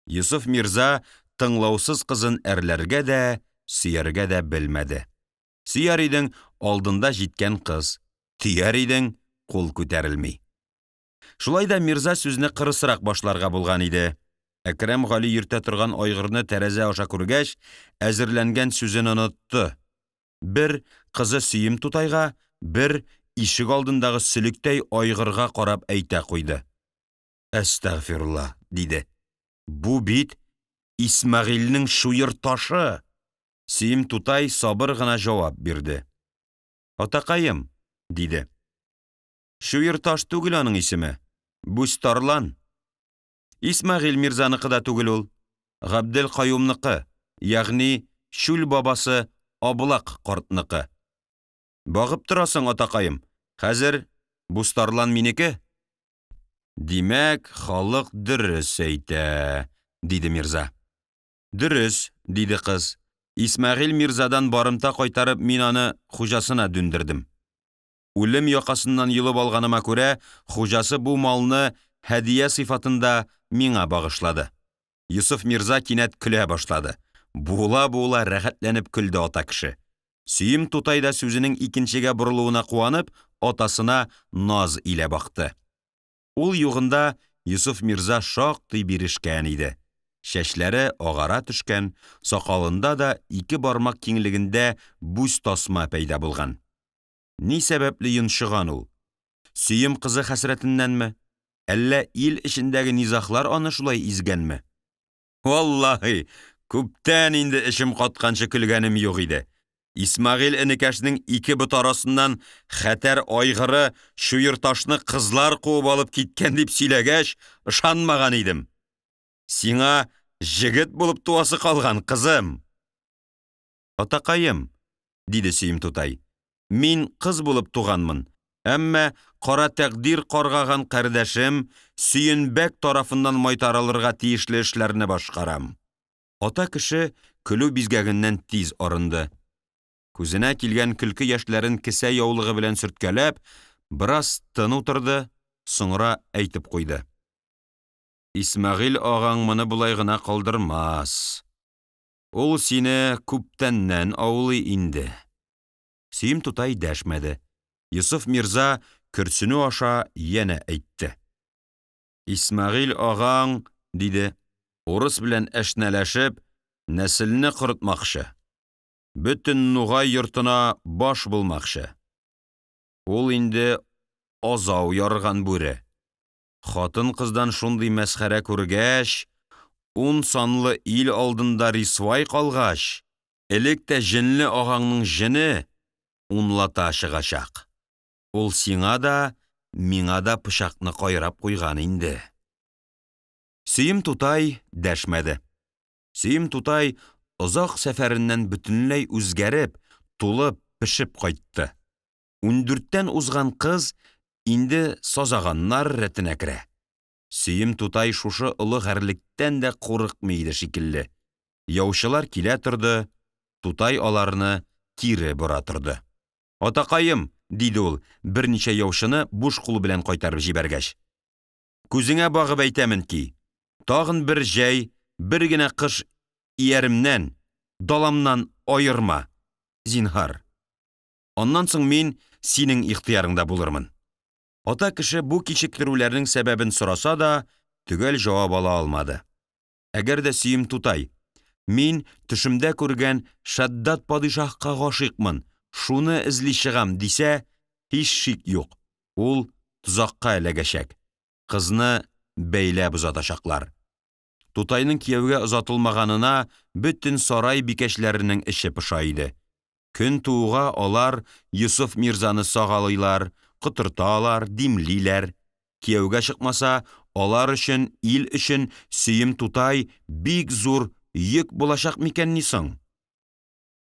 Йосыф мирза тыңлаусыз кызын әрләргә дә, сөяргә дә белмәде. Сөяр идең, алдында җиткән кыз. Төяр идең, кул күтәрелми. Шулай да мирза сүзне кырысрак башларга булган иде. Әкрәм Гали йөртә торган айгырны тәрәзә аша күргәч, әзерләнгән сүзен онытты. Бер кызы Сөем тутайга, бер ишек алдындагы сөлектәй айгырга карап әйтә куйды. Әстәгъфирулла, диде. Бу бит Исмәгыйльнең чуер ташы. Сөем тутай сабыр гына җавап бирде. Атакаем, диде. Чуер таш түгел аның исеме. Бүстарлан. Исмәгыйль мирзаныкы да түгел ул. Габделкаюмныкы, ягъни чүл бабасы Аблак картныкы. Багып торасың, атакаем. Хәзер Бустарлан минеке. Димәк, халык дөрес әйтә, диде мирза. Дөрес, диде кыз. Исмәгыйль мирзадан барымта кайтарып, мин аны хуҗасына дүндердем. Үлем якасыннан йолып алганыма күрә, хуҗасы бу малны һәдия сыйфатында миңа багышлады. Йосыф мирза кинәт көлә башлады. Буыла-буыла рәхәтләнеп көлде ата кеше. Сөем тутай да сүзенең икенчегә борылуына куанып, атасына наз илә бакты. Ул югында Йосыф мирза шактый бирешкән иде. Чәчләре агара төшкән, сакалында да ике бармак киңлегендә бүз тасма пәйда булган. Ни сәбәпле йончыган ул? Сөем кызы хәсрәтеннәнме? Әллә ил эчендәге низахлар аны шулай изгәнме? Валлаһи, күптән инде эчем катканчы көлгәнем юк иде. Исмәгыйль энекәшнең ике бот арасыннан хәтәр айгыры чуерташны кызлар куып алып киткән дип сөйләгәч, ышанмаган идем. Сиңа җегет булып туасы калган, кызым. Атакаем, диде Сөем тутай, мин кыз булып туганмын, әмма кара тәкъдир каргаган кардәшем Сөенбәк тарафыннан майтарылырга тиешле эшләрне башкарам. Ата кеше көлү бизгәгеннән тиз арынды. Күзенә килгән көлке яшьләрен кесә яулыгы белән сөрткәләп, бераз тын утырды, соңра әйтеп куйды. Исмәгыйль агаң моны болай гына калдырмас. Ул сине күптәннән аулый инде. Сөем тутай дәшмәде. Йосыф мирза көрсенү аша янә әйтте. Исмәгыйль агаң, диде, урыс белән әшнәләшеп, нәселне корытмакчы. Бөтен нугай йортына баш булмакчы. Ул инде азау ярган бүре. Хатын-кыздан шундый мәсхәрә күргәч, ун санлы ил алдында рисвай калгач, элек тә җенле ағаңның җене унлата чыгачак. Ул сиңа да, миңа да пычакны кайрап куйган инде. Сөем тутай дәшмәде. Сөем тутай озак сәфәреннән бөтенләй үзгәреп, тулып, пешеп кайтты. 14-тән узган кыз инде сазаганнар рәтенә керә. Сөем тутай шушы олы гарьлектән дә курыкмый иде шикелле. Яучылар килә торды, тутай аларны кире бора торды. Атакаем, диде ул, берничә яучыны буш кул белән кайтарып җибәргәч. Күзеңә багып әйтәмен ки, тагын бер җәй, бер генә кыш ияремнән, даламнан аерма, зинһар. Аннан соң мин синең ихтыярыңда булырмын. Ата кеше бу кичектерүләрнең сәбәбен сораса да, төгәл җавап ала алмады. Әгәр дә Сөем тутай, мин төшемдә күргән Шаддат падишаһка гашыйкмын, шуны эзли чыгам, дисә, һич шик юк, ул тозакка эләгәчәк. Кызны бәйләп озатачаклар. Тутайның кияүгә озатылмаганына бөтен сарай бикәчләренең эче поша иде. Көн тууга алар Йосыф мирзаны сагалыйлар, котырталар, димлиләр. Кияүгә чыкмаса, алар өчен, ил өчен Сөем тутай бик зур йөк булачак микәнни соң?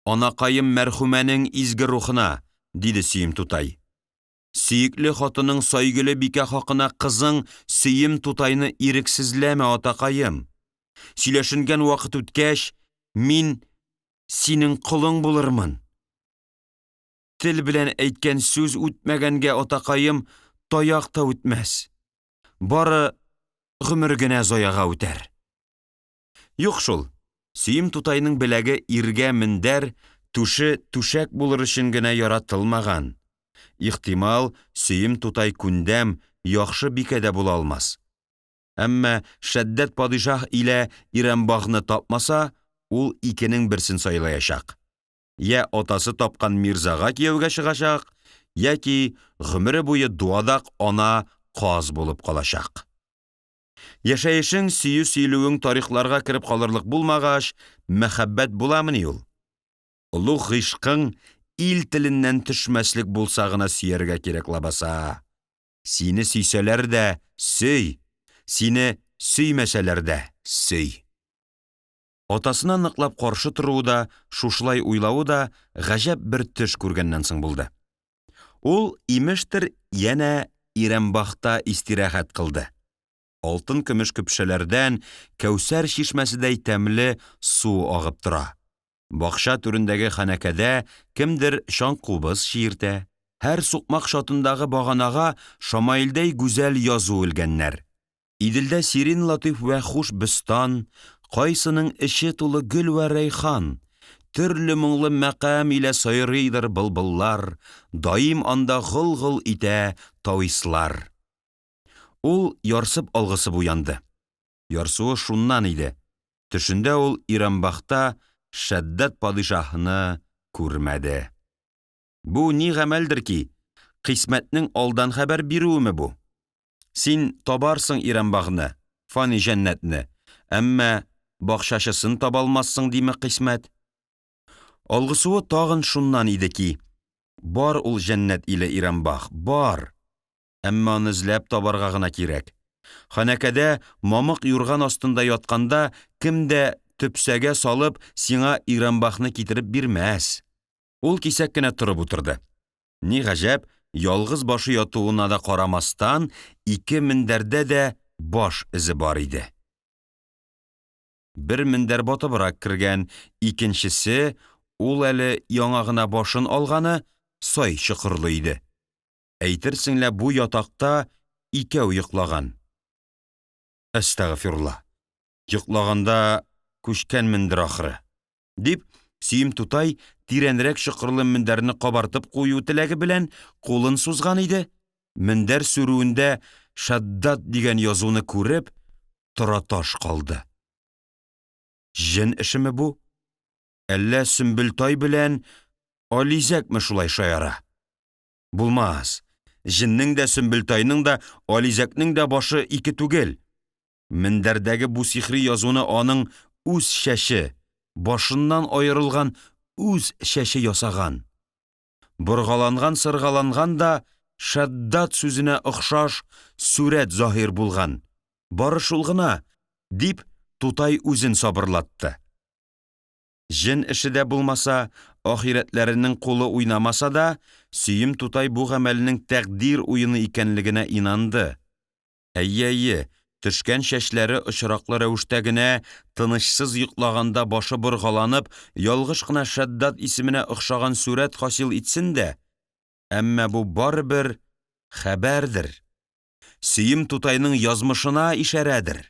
Анакаем мәрхүмәнең изге рухына, диде Сөем тутай. Сөекле хатының Сайгөле бикә хакына кызың Сөем тутайны ирексезләмә, атакаем. Сөйләшенгән вакыт үткәч, мин синең колың булырмын. Тел белән әйткән сүз үтмәгәнгә, атакаем, таяк та үтмәс. Бары гомер генә заяга үтәр. Юк шул, Сөем тутайның беләге иргә мендәр, түше түшәк булыр өчен генә яратылмаган. Ихтимал, Сөем тутай күндәм, яхшы бикә дә була алмас. Әмма Шәддәт падишаһ илә Ирәмбагны тапмаса, ул икенең берсен сайлаячак. Я атасы тапкан мирзага кияүгә чыгачак, яки гомере буе дуадак ана каз булып калачак. Яшәешең, сөю-сөелүең тарихларга кереп калырлык булмагач, мәхәббәт буламыни ул? Олуг гыйшкың ил теленнән төшмәслек булса гына сөяргә кирәк лабаса. Сине сөйсәләр дә сөй, сине сөймәсәләр дә сөй. Атасына ныклап каршы торуы да, шушылай уйлавы да гаҗәп бер төш күргәннән соң булды. Ул, имештер, янә Ирәмбахта истирахәт кылды. Алтын-көмеш көпшәләрдән Кәүсәр чишмәседәй тәмле су агып тора. Бакча түрендәге ханәкәдә кемдер чаңкубыз чиертә. Һәр сукмак чатындагы баганага шамаилдәй гүзәл язу элгәннәр. Иделдә сирин латыйф вә хуш бөстан, кайсының эче тулы гөл вә рәйхан. Төрле моңлы мәкам илә сайрыйдыр былбыллар, даим анда гол-гол итә тавислар. Ул ярсып алгысып уянды. Ярсуы шуннан иде. Төшендә ул Ирамбахта Шәддәт падишаһны күрмәде. Бу ни гамәлдер ки? Кыйсмәтнең алдан хәбәр бирүеме бу? Син табарсың Ирамбагны, фани җәннәтне, әмма бакчачысын таба алмассың диме кыйсмәт? Алгысуы тагын шуннан иде ки, бар ул җәннәт иле Ирамбах, бар. Әмма аны эзләп табарга гына кирәк. Ханәкәдә мамык юрган астында ятканда кем дә төпсәгә салып сиңа Ирамбахны китереп бирмәс. Ул кисәк кенә торып утырды. Ни гаҗәп, ялгыз башы ятуына да карамастан, ике мендәрдә дә баш эзе бар иде. Бер мендәр батыбрак кергән, икенчесе, ул әле яңа гына башын алганы, сай чокырлы иде. Әйтерсең лә бу ятакта икәү йоклаган. Әстәгъфирулла. Йоклаганда күчкәнмендер ахры. Дип, Сөем тутай тирәнрәк чокырлы мендәрне кабартып кую теләге белән кулын сузган иде. Мендәр сүрүендә Шаддат дигән язуны күреп, тораташ калды. Җен эшеме бу? Әллә Сөмбелтай белән Ализәкме шулай шаяра? Булмас. Җеннең дә, Сөмбелтайның да, Ализәкнең дә башы ике түгел. Мендәрдәге бу сихри язуны аның үз чәче, башыннан аерылган үз чәче ясаган. Боргаланган-сыргаланган да Шаддат сүзенә охшаш сурәт заһир булган. Бары шул гына, дип тутай үзен сабырлатты. Җен эше дә булмаса, ахирәтләренең кулы уйнамаса да, Сөем тутай бу гамәлнең тәкъдир уены икәнлегенә инанды. Әйе-әйе, төшкән чәчләре очраклы рәвештә генә тынычсыз йоклаганда башы боргаланып, ялгыш кына Шәддат исеменә охшаган сурәт хасил итсен дә, әмма бу барыбер хәбәрдер. Сөем тутайның язмышына ишарәдер.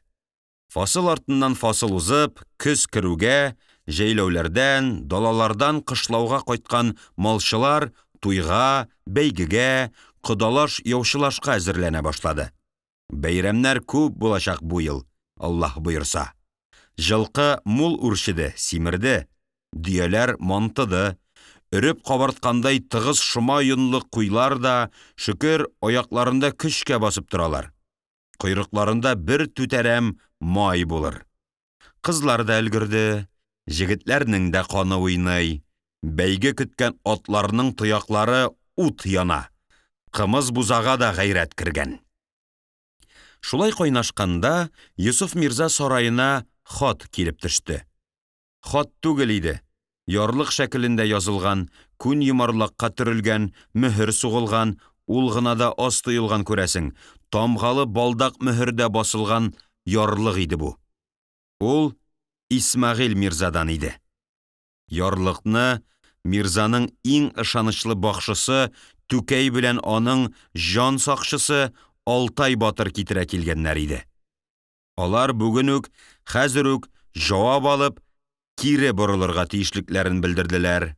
Фасыл артыннан фасыл узып, көз керүгә, җәйләүләрдән, далалардан кышлауга кайткан малчылар туйга, бәйгегә, кодалаш-яучылашка әзерләнә башлады. Бәйрәмнәр күп булачак бу ел, Аллаһ боерса. Җылкы мул үрчеде, симерде. Дөяләр мантыды. Өреп кабарткандай тыгыз шома йонлы куйлар да, шөкер, аякларында көчкә басып торалар. Койрыкларында бер түтәрәм май булыр. Кызлар да өлгерде, җегетләрнең дә каны уйный. Бәйге көткән атларның тояклары ут яна. Кымыз бузага да гайрәт кергән. Шулай кайнашканда Йосыф мирза сараена хат килеп төште. Хат түгел иде. Ярлык шәкелендә язылган, күн йомарлакка төрелгән, мөһер сугылган. Ул гына да аз тоелган күрәсең, тамгалы балдак мөһердә басылган ярлык иде бу. Ул Исмәгыйль мирзадан иде. Ярлыкны мирзаның иң ышанычлы бакшысы Түкәй белән аның җан сакчысы Алтай батыр китерә килгәннәр иде. Алар бүген үк, хәзер үк җавап алып, кире борылырга тиешлекләрен белдерделәр.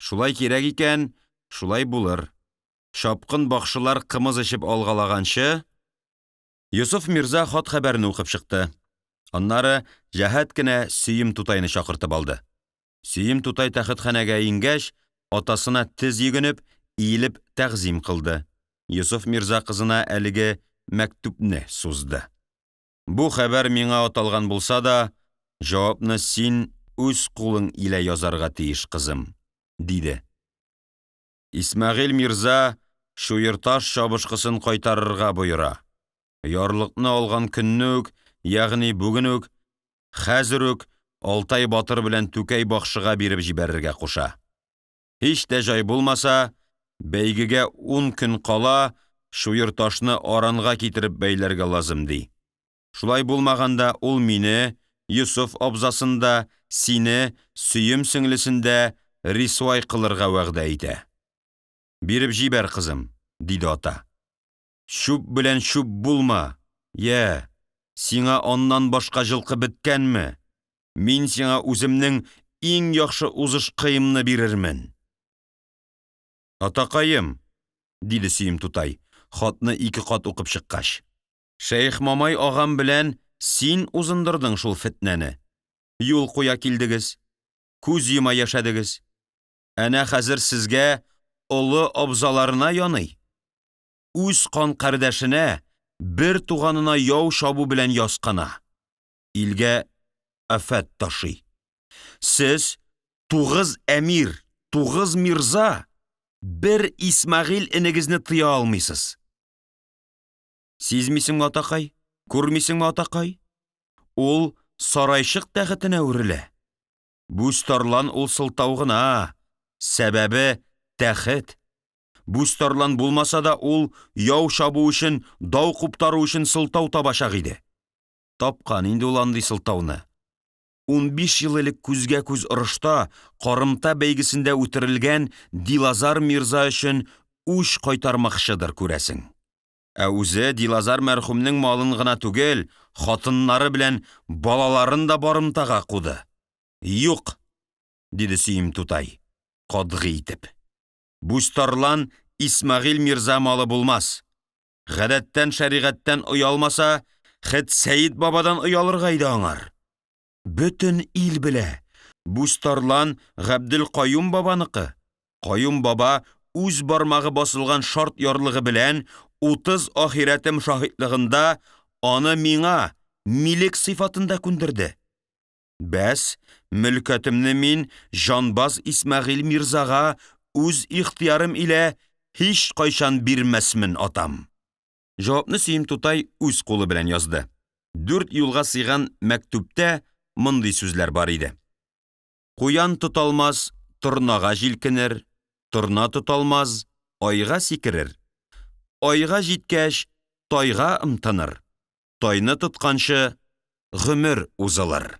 Шулай кирәк икән, шулай булыр. Чапкын бакшылар кымыз эчеп алгалаганчы, Йосыф мирза хат-хәбәрне укып чыкты. Аннары җәһәт кенә Сөем тутайны чакыртып алды. Сөем тутай тәхетханәгә иңгәч, атасына тез йөгенеп, иелеп тәгъзим кылды. Йосыф мирза кызына әлеге мәктүпне сузды. Бу хәбәр миңа аталган булса да, җавапны син үз кулың илә язарга тиеш, кызым, диде. Исмәгыйль мирза чуерташ чабышкысын кайтарырга боера. Ярлыкны алган көнне үк, ягъни бүген үк, хәзер үк Алтай батыр белән Түкәй бакшыга биреп җибәрергә куша. Һич тә җай булмаса, бәйгегә ун көн кала чуерташны аранга китереп бәйләргә лазым, ди. Шулай булмаганда ул мине, Йосыф абзасын да, сине, Сөем сеңлесен дә рисвай кылырга вәгъдә итә. Биреп җибәр, кызым, диде ата. Чүп белән чүп булма, йә, сиңа аннан башка җылкы беткәнме? Мин сиңа үземнең иң яхшы узышкыемны бирермен. Атакаем, диде Сөем тутай, хатны ике кат укып чыккач. Шәехмамай агам белән син узындырдың шул фетнәне. Юл куя килдегез. Күз йома яшәдегез. Әнә хәзер сезгә олы абзаларына яный. Үз кан кардәшенә, бер туганына яу чабу белән яскана. Илгә афәт ташый. Сез тугыз әмир, тугыз мирза, бер Исмәгыйль энегезне тыя алмыйсыз. Сизмисеңме, атакай? Күрмисеңме, атакай? Ул сарайчык тәхетенә үрелә. Бүстарлан ул сылтау гына. Сәбәбе тәхет. Бүстарлан булмаса да ул яу чабу өчен, дау куптару өчен сылтау табачак иде. Тапкан инде ул андый сылтауны. 15 ел элек күзгә күз орышта, карымта бәйгесендә үтерелгән Дилазар мирза өчен үч кайтармакчыдыр, күрәсең. Ә үзе Дилазар мәрхүмнең малын гына түгел, хатыннары белән балаларын да барымтага куды. Юк, диде Сөем тутай, катгый итеп. Бүстарлан Исмәгыйль мирза малы булмас. Гадәттән шәригатьтән оялмаса, хет Сәет бабадан оялырга иде аңар. Бөтен ил белә, Бүстарлан Габделкаюм бабаныкы. Каюм баба үз бармагы басылган шарт ярлыгы белән 30 ахирәтем шаһитлыгында аны миңа милек сыйфатында күндерде. Бәс, мөлкәтемне мин җанбаз Исмәгыйль мирзага үз ихтыярым илә һич кайчан бирмәсмен, атам. Җавапны Сөем тутай үз кулы белән язды. Дүрт юлга сыйган мәктүптә мондый сүзләр бар иде. Куян тоталмас, торнага җилкенер, торна тоталмас, айга сикерер. Айга җиткәч, тайга ымтыныр. Тайны тотканчы гомер узылыр.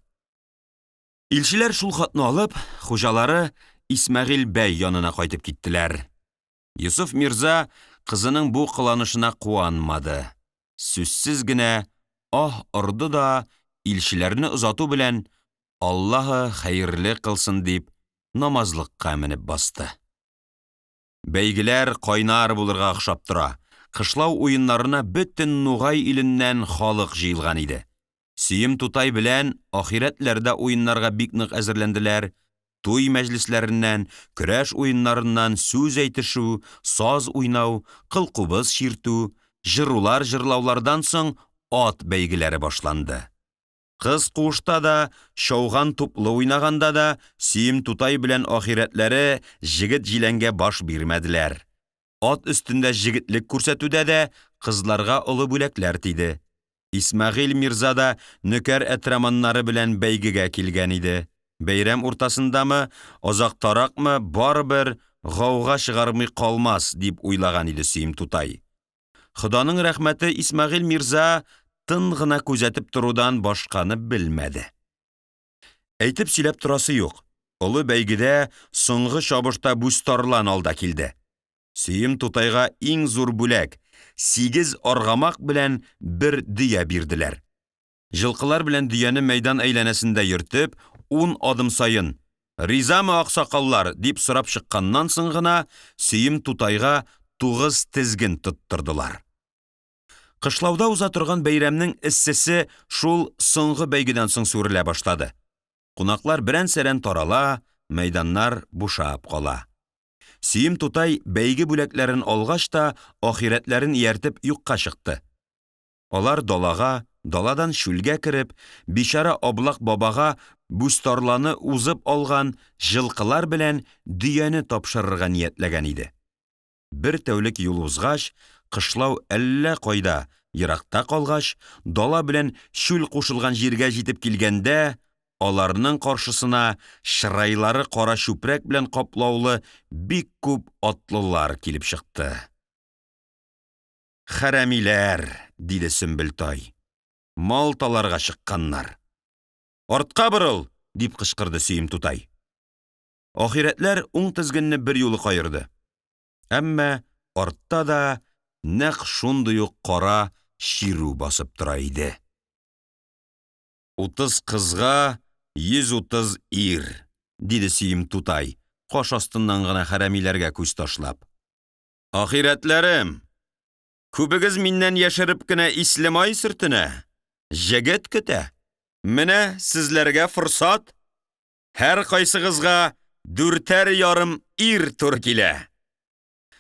Илчеләр шул хатны алып, хуҗалары Исмәгыйль бәй янына кайтып киттеләр. Йосыф мирза кызының бу кыланышына куанмады. Сүзсез генә аһ орды да илчеләрне озату белән Аллаһы хәерле кылсын дип намазлыкка менеп басты. Бәйгеләр кайнар булырга охшап тора. Кышлау уеннарына бөтен Нугай иленнән халык җыелган иде. Сөем тутай белән ахирәтләр дә уеннарга бик нык әзерләнделәр. Туй мәҗлесләреннән, көрәш уеннарыннан сүз әйтешү, саз уйнау, кылкубыз чиртү, җырулар җырлаулардан соң ат бәйгеләре башланды. Кыз куышта да, чауган туплы уйнаганда да Сөем тутай белән ахирәтләре җегет җиләнгә баш бирмәделәр. Ат өстендә җегетлек күрсәтүдә дә кызларга олы бүләкләр тиде. Исмәгыйль мирза да нөкәр әтраманнары белән бәйгегә килгән иде. Бәйрәм уртасындамы, азактаракмы, барыбер гауга чыгармый калмас, дип уйлаган иде Сөем тутай. Ходаның рәхмәте, Исмәгыйль мирза тын гына күзәтеп торудан башканы белмәде. Әйтеп сөйләп торасы юк, олы бәйгедә соңгы чабышта Бүзтарлан алда килде. Сөем тутайга иң зур бүләк – 8 аргамак белән бер дөя бирделәр. Җылкылар белән дөяне мәйдан әйләнәсендә йөртеп, 10 адым саен «Ризамы, аксакаллар?» дип сорап чыкканнан соң гына Сөем тутайга 9 тезген тоттырдылар. Кышлауда уза торган бәйрәмнең эссесе шул соңгы бәйгедән соң сүрелә башлады. Кунаклар берән-сәрән тарала, мәйданнар бушап кала. Сөем тутай бәйге бүләкләрен алгач та ахирәтләрен ияртеп юкка чыкты. Алар далага, даладан чүлгә кереп, бичара Аблак бабага Бүзтарланы узып алган җылкылар белән дөяне тапшырырга ниятләгән иде. Бер тәүлек юл узгач, кышлау әллә кайда, еракта калгач, дала белән чүл кушылган җиргә җитеп килгәндә, аларның каршысына чырайлары кара чүпрәк белән каплаулы бик күп атлылар килеп чыкты. «Хәрәмиләр!» диде Сөмбелтай. «Мал таларга чыкканнар!» «Артка борыл!» дип кычкырды Сөем тутай. Ахирәтләр уң тезгенне бер юлы каерды. Әмма артта да нәкъ шундый ук кара чирү басып тора иде. 30 кызга 130 ир, диде Сөем тутай, каш астыннан гына хәрәмиләргә күз ташлап. Ахирәтләрем, күбегез миннән яшереп кенә ислемай сөртенә, җегет көтә. Менә сезләргә форсат. Һәр кайсыгызга 4,5 ир тур килә.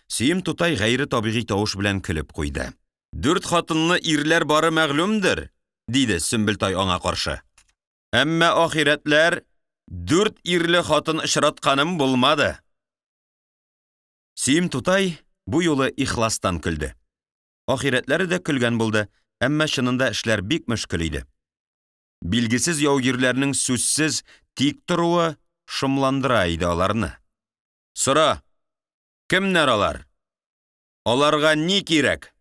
Сөем тутай гайре табигый тавыш белән көлеп куйды. 4 хатынлы ирләр бары мәгълүмдер, диде Сөмбелтай аңа каршы. Әмма ахирәтләр 4 ирле хатын очратканым булмады. Сөем тутай бу юлы ихластан көлде. Ахирәтләре дә көлгән булды, әмма чынында эшләр бик мөшкел иде. Билгесез яугирләрнең сүзсез тик торуы шомландыра иде аларны. Сора, кемнәр алар? Аларга ни кирәк?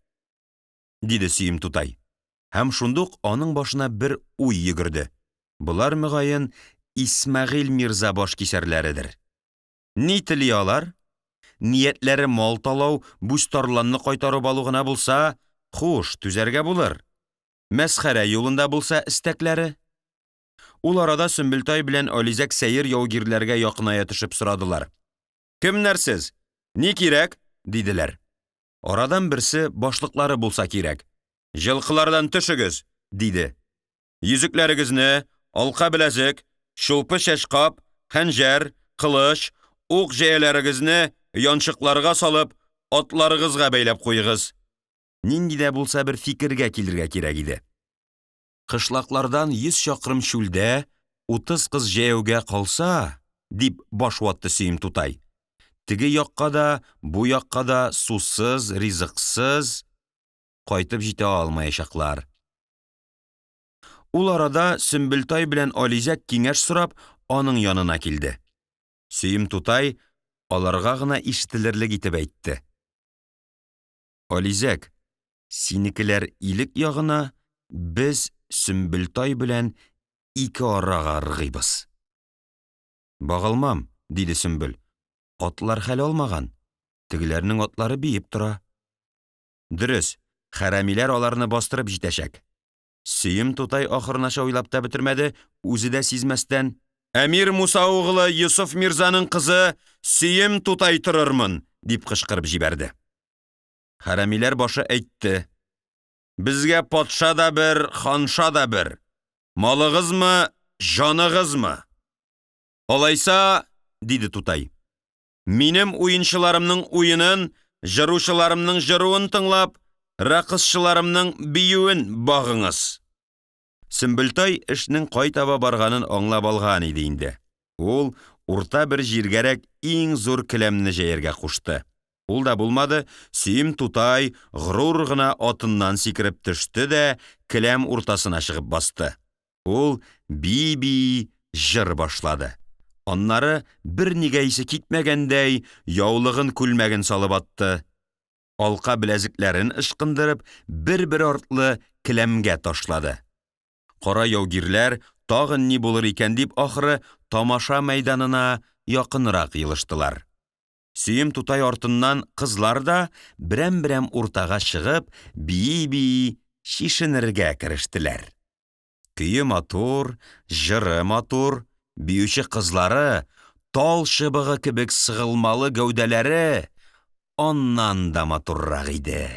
Диде Сөем тутай. Һәм шундук аның башына бер уй йөгерде. Болар мөгаен Исмәгыйль мирза баш кисәрләредер. Ни тели алар? Ниятләре мал талау, Бүзтарланны кайтарып алу гына булса, хуш, түзәргә булыр. Мәсхәрә юлында булса истәкләре. Ул арада Сөмбелтай белән Ализәк сәер яугирләргә якыная төшеп сорадылар. Кемнәр сез? Ни кирәк? Диделәр. Арадан берсе башлыклары булса кирәк. Җылкылардан төшегез, диде. Йөзекләрегезне, алка беләзек, чулпы чәчкап, хәнҗәр, кылыч, ук җәяләрегезне янчыкларга салып, атларыгызга бәйләп куегыз. Нинди дә булса бер фикергә килергә кирәк иде. Кышлаклардан 100 чакрым чүлдә 30 кыз җәяүгә калса, дип баш ватты Сөем тутай. Теге якка да, бу якка да сусыз, ризыксыз кайтып җитә алмаячаклар. Ул арада Сөмбелтай белән Ализәк киңәш сорап аның янына килде. Сөем тутай аларга гына ишетелерлек итеп әйтте. Ализәк, синекеләр илек ягына, без Сөмбелтай белән ике арага ыргыйбыз. Багалмам, диде Сөмбел. Атлар хәл алмаган. Тегеләрнең атлары биеп тора. Дөрес, хәрәмиләр аларны бастырып җитәчәк. Сөем тутай ахырынача уйлап та бетермәде, үзе дә сизмәстән: Әмир Муса углы Йосыф мирзаның кызы Сөем тутай торырмын, дип кычкырып җибәрде. Хәрәмиләр башы әйтте: Безгә патша да бер, ханша да бер. Малыгызмы, җаныгызмы? Алайса, диде тутай, минем уенчыларымның уенын, җыручыларымның җыруын тыңлап, рәкысчыларымның биюен багыңыз. Сөмбелтай эшнең кай таба барганын аңлап алган иде инде. Ул урта бер җиргәрәк иң зур келәмне җәяргә кушты. Ул да булмады, Сөем тутай горур гына атыннан сикереп төште дә келәм уртасына чыгып басты. Ул би-би җыр башлады. Аннары, бернигә исе китмәгәндәй, яулыгын-күлмәген салып атты. Алка беләзекләрен ычкындырып, бер-бер артлы келәмгә ташлады. Кара яугирләр тагын ни булыр икән дип, ахры, тамаша мәйданына якынрак елыштылар. Сөем тутай артыннан кызлар да берәм-берәм уртага чыгып, бии-бии чишенергә керештеләр. Көе матур, җыры матур, биюче кызлары, тал чыбыгы кебек сыгылмалы гәүдәләре аннан да матуррак иде.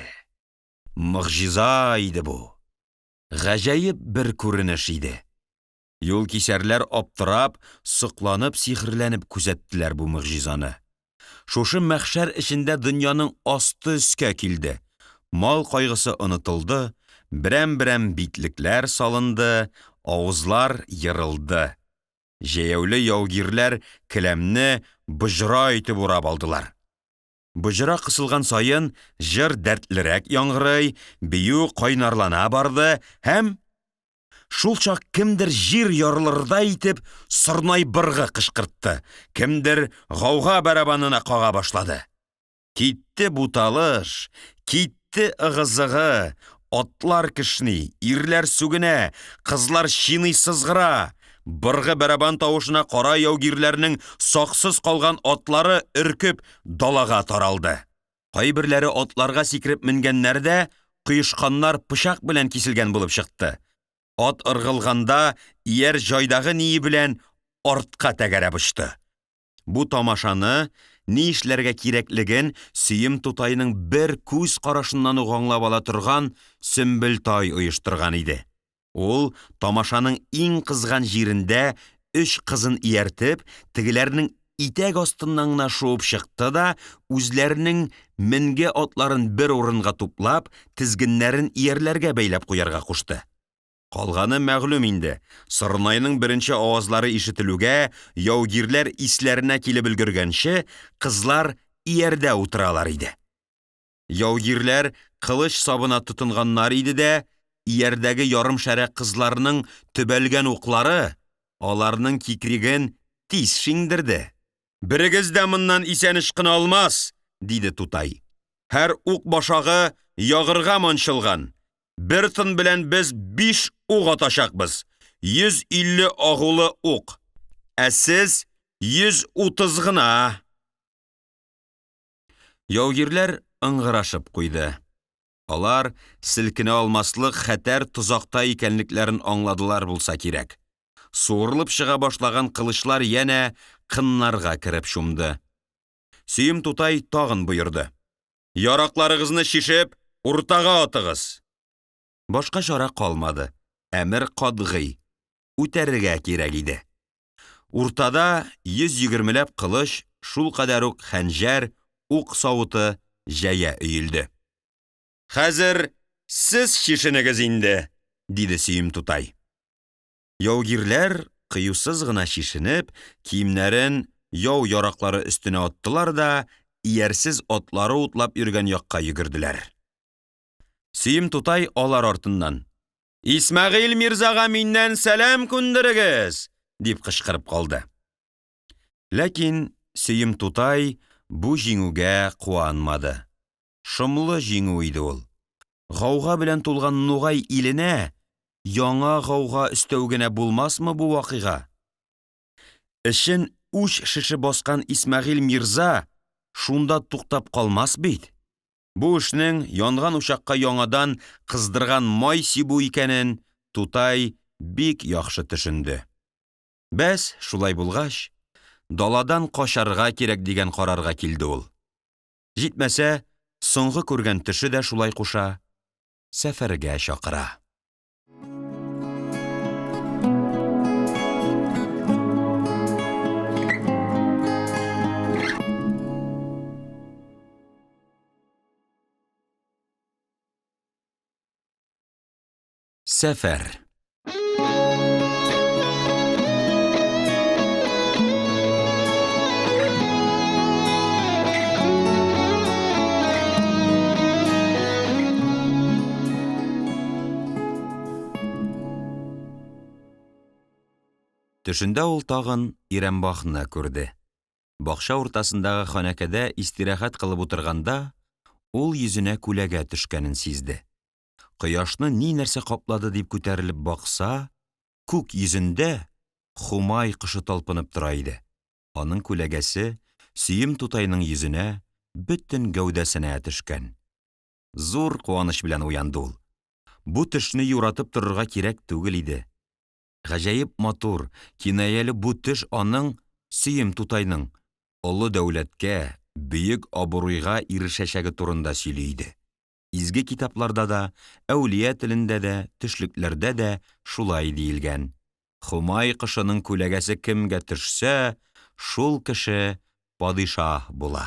Могҗиза иде бу. Гаҗәеп бер күренеш иде. Юлкисәрләр аптырап, сокланып, сихерләнеп күзәттеләр бу могҗизаны. Шушы мәхшәр эчендә дөньяның асты өскә килде. Мал кайгысы онытылды, берәм-берәм битлекләр салынды, авызлар ерылды. Җәяүле яугирләр келәмне боҗра итеп урап алдылар. Боҗра кысылган саен җыр дәртлерәк яңгырый, бию кайнарлана барды һәм шулчак кемдер җир ярылырдай итеп сорнай быргы кычкыртты, кемдер гауга барабанына кага башлады. Китте буталыш, китте ыгы-зыгы, атлар кешни, ирләр сүгенә, кызлар чиный сызгыра. Быргы барабан тавышына кара яугирләрнең саксыз калган атлары өркеп далага таралды. Кайберләре атларга сикереп менгәннәр дә, коешканнар пычак белән киселгән булып чыкты. Ат ыргылганда ияр җайдагы ние белән артка тәгәрәп очты. Бу тамашаны, ни эшләргә кирәклеген Сөем тутайның бер күз карашыннан ук аңлап ала торган Сөмбел тай оештырган иде. Ул тамашаның иң кызган җирендә өч кызын ияртеп, тегеләрнең итәк астыннан гына шуып чыкты да, үзләренең менге атларын бер урынга туплап, тезгеннәрен иярләргә бәйләп куярга кушты. Калганы мәгълүм инде. Сорнайның беренче авазлары ишетелүгә, яугирләр исләренә килеп өлгергәнче, кызлар иярдә утыралар иде. Яугирләр кылыч сабына тотынганнар иде дә, иярдәге ярым шәрә кызларның төбәлгән уклары аларның кикриген тиз шиңдерде. Берегез дә моннан исән ычкына алмас, диде тутай. Һәр ук башагы ягырга манчылган. Бер тын белән без 5 ук атачакбыз. 150 агулы ук. Ә сез 130 гына. Яугирләр ыңгырашып куйды. Алар селкенә алмаслык хәтәр тозакта икәнлекләрен аңладылар булса кирәк. Суырылып чыга башлаган кылычлар янә кыннарга кереп чумды. Сөем тутай тагын боерды. Яракларыгызны чишеп, уртага атыгыз. Башка чара калмады. Әмер катгый. Үтәргә кирәк иде. Уртада 120ләп кылыч, шул кадәр үк хәнҗәр, ук савыты, җәя өелде. Хәзер сез чишенегез инде, диде Сөем тутай. Яугирләр кыюсыз гына чишенеп, киемнәрен яу яраклары өстенә аттылар да, иярсез атлары утлап йөргән якка йөгерделәр. Сөем тутай алар артыннан: "Исмәгыйль мирзага миннән сәлам күндерегез!" дип кычкырып калды. Ләкин Сөем тутай бу җиңүгә куанмады. Шомлы җиңү иде ул. Гауга белән тулган Нугай иленә яңа гауга өстәү генә булмасмы бу вакыйга? Эчен үч шеше баскан Исмәгыйль мирза шунда туктап калмас бит. Бу эшнең янган учакка яңадан кыздырган май сибү икәнен тутай бик яхшы төшенде. Бәс, шулай булгач, даладан качарга кирәк дигән карарга килде ул. Җитмәсә, соңгы күргән төше дә шулай куша, сәфәргә чакыра. Сәфәр. Төшендә ул тагын Ирәмбахны күрде. Бакча уртасындагы ханәкәдә истирахәт кылып утырганда, ул йөзенә күләгә төшкәнен сизде. Кояшны ни нәрсә каплады дип күтәрелеп бакса, күк йөзендә Хумай кошы талпынып тора иде. Аның күләгәсе Сөем тутайның йөзенә, бөтен гәүдәсенә төшкән. Зур куаныч белән уянды ул. Бу төшне юратып торырга кирәк түгел иде. Гаҗәеп матур, кинаяле бу төш аның, Сөем тутайның, олы дәүләткә, бөек абруйга ирешәчәге турында сөйли иде. Изге китапларда да, әүлия телендә дә, төшлекләрдә дә шулай диелгән. Хумай кошының күләгәсе кемгә төшсә, шул кеше падишаһ була.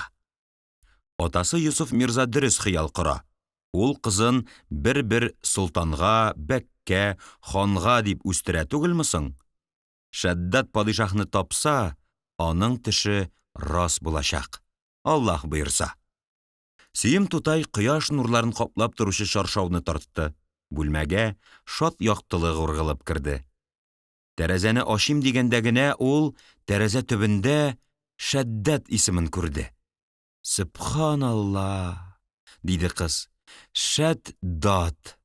Атасы Йосыф мирза дөрес хыял кора. Ул кызын бер-бер солтанга, бәккә, ханга дип үстерә түгелме соң? Шәддад падишаһны тапса, аның төше рас булачак. Аллаһ боерса. Сөем тутай кояш нурларын каплап торучы чаршауны тартты. Бүлмәгә шат яктылык ургылып керде. Тәрәзәне ачыйм дигәндә генә ул тәрәзә төбендә Шәддәт исемен күрде. Сөбханалла, диде кыз. Шәддат.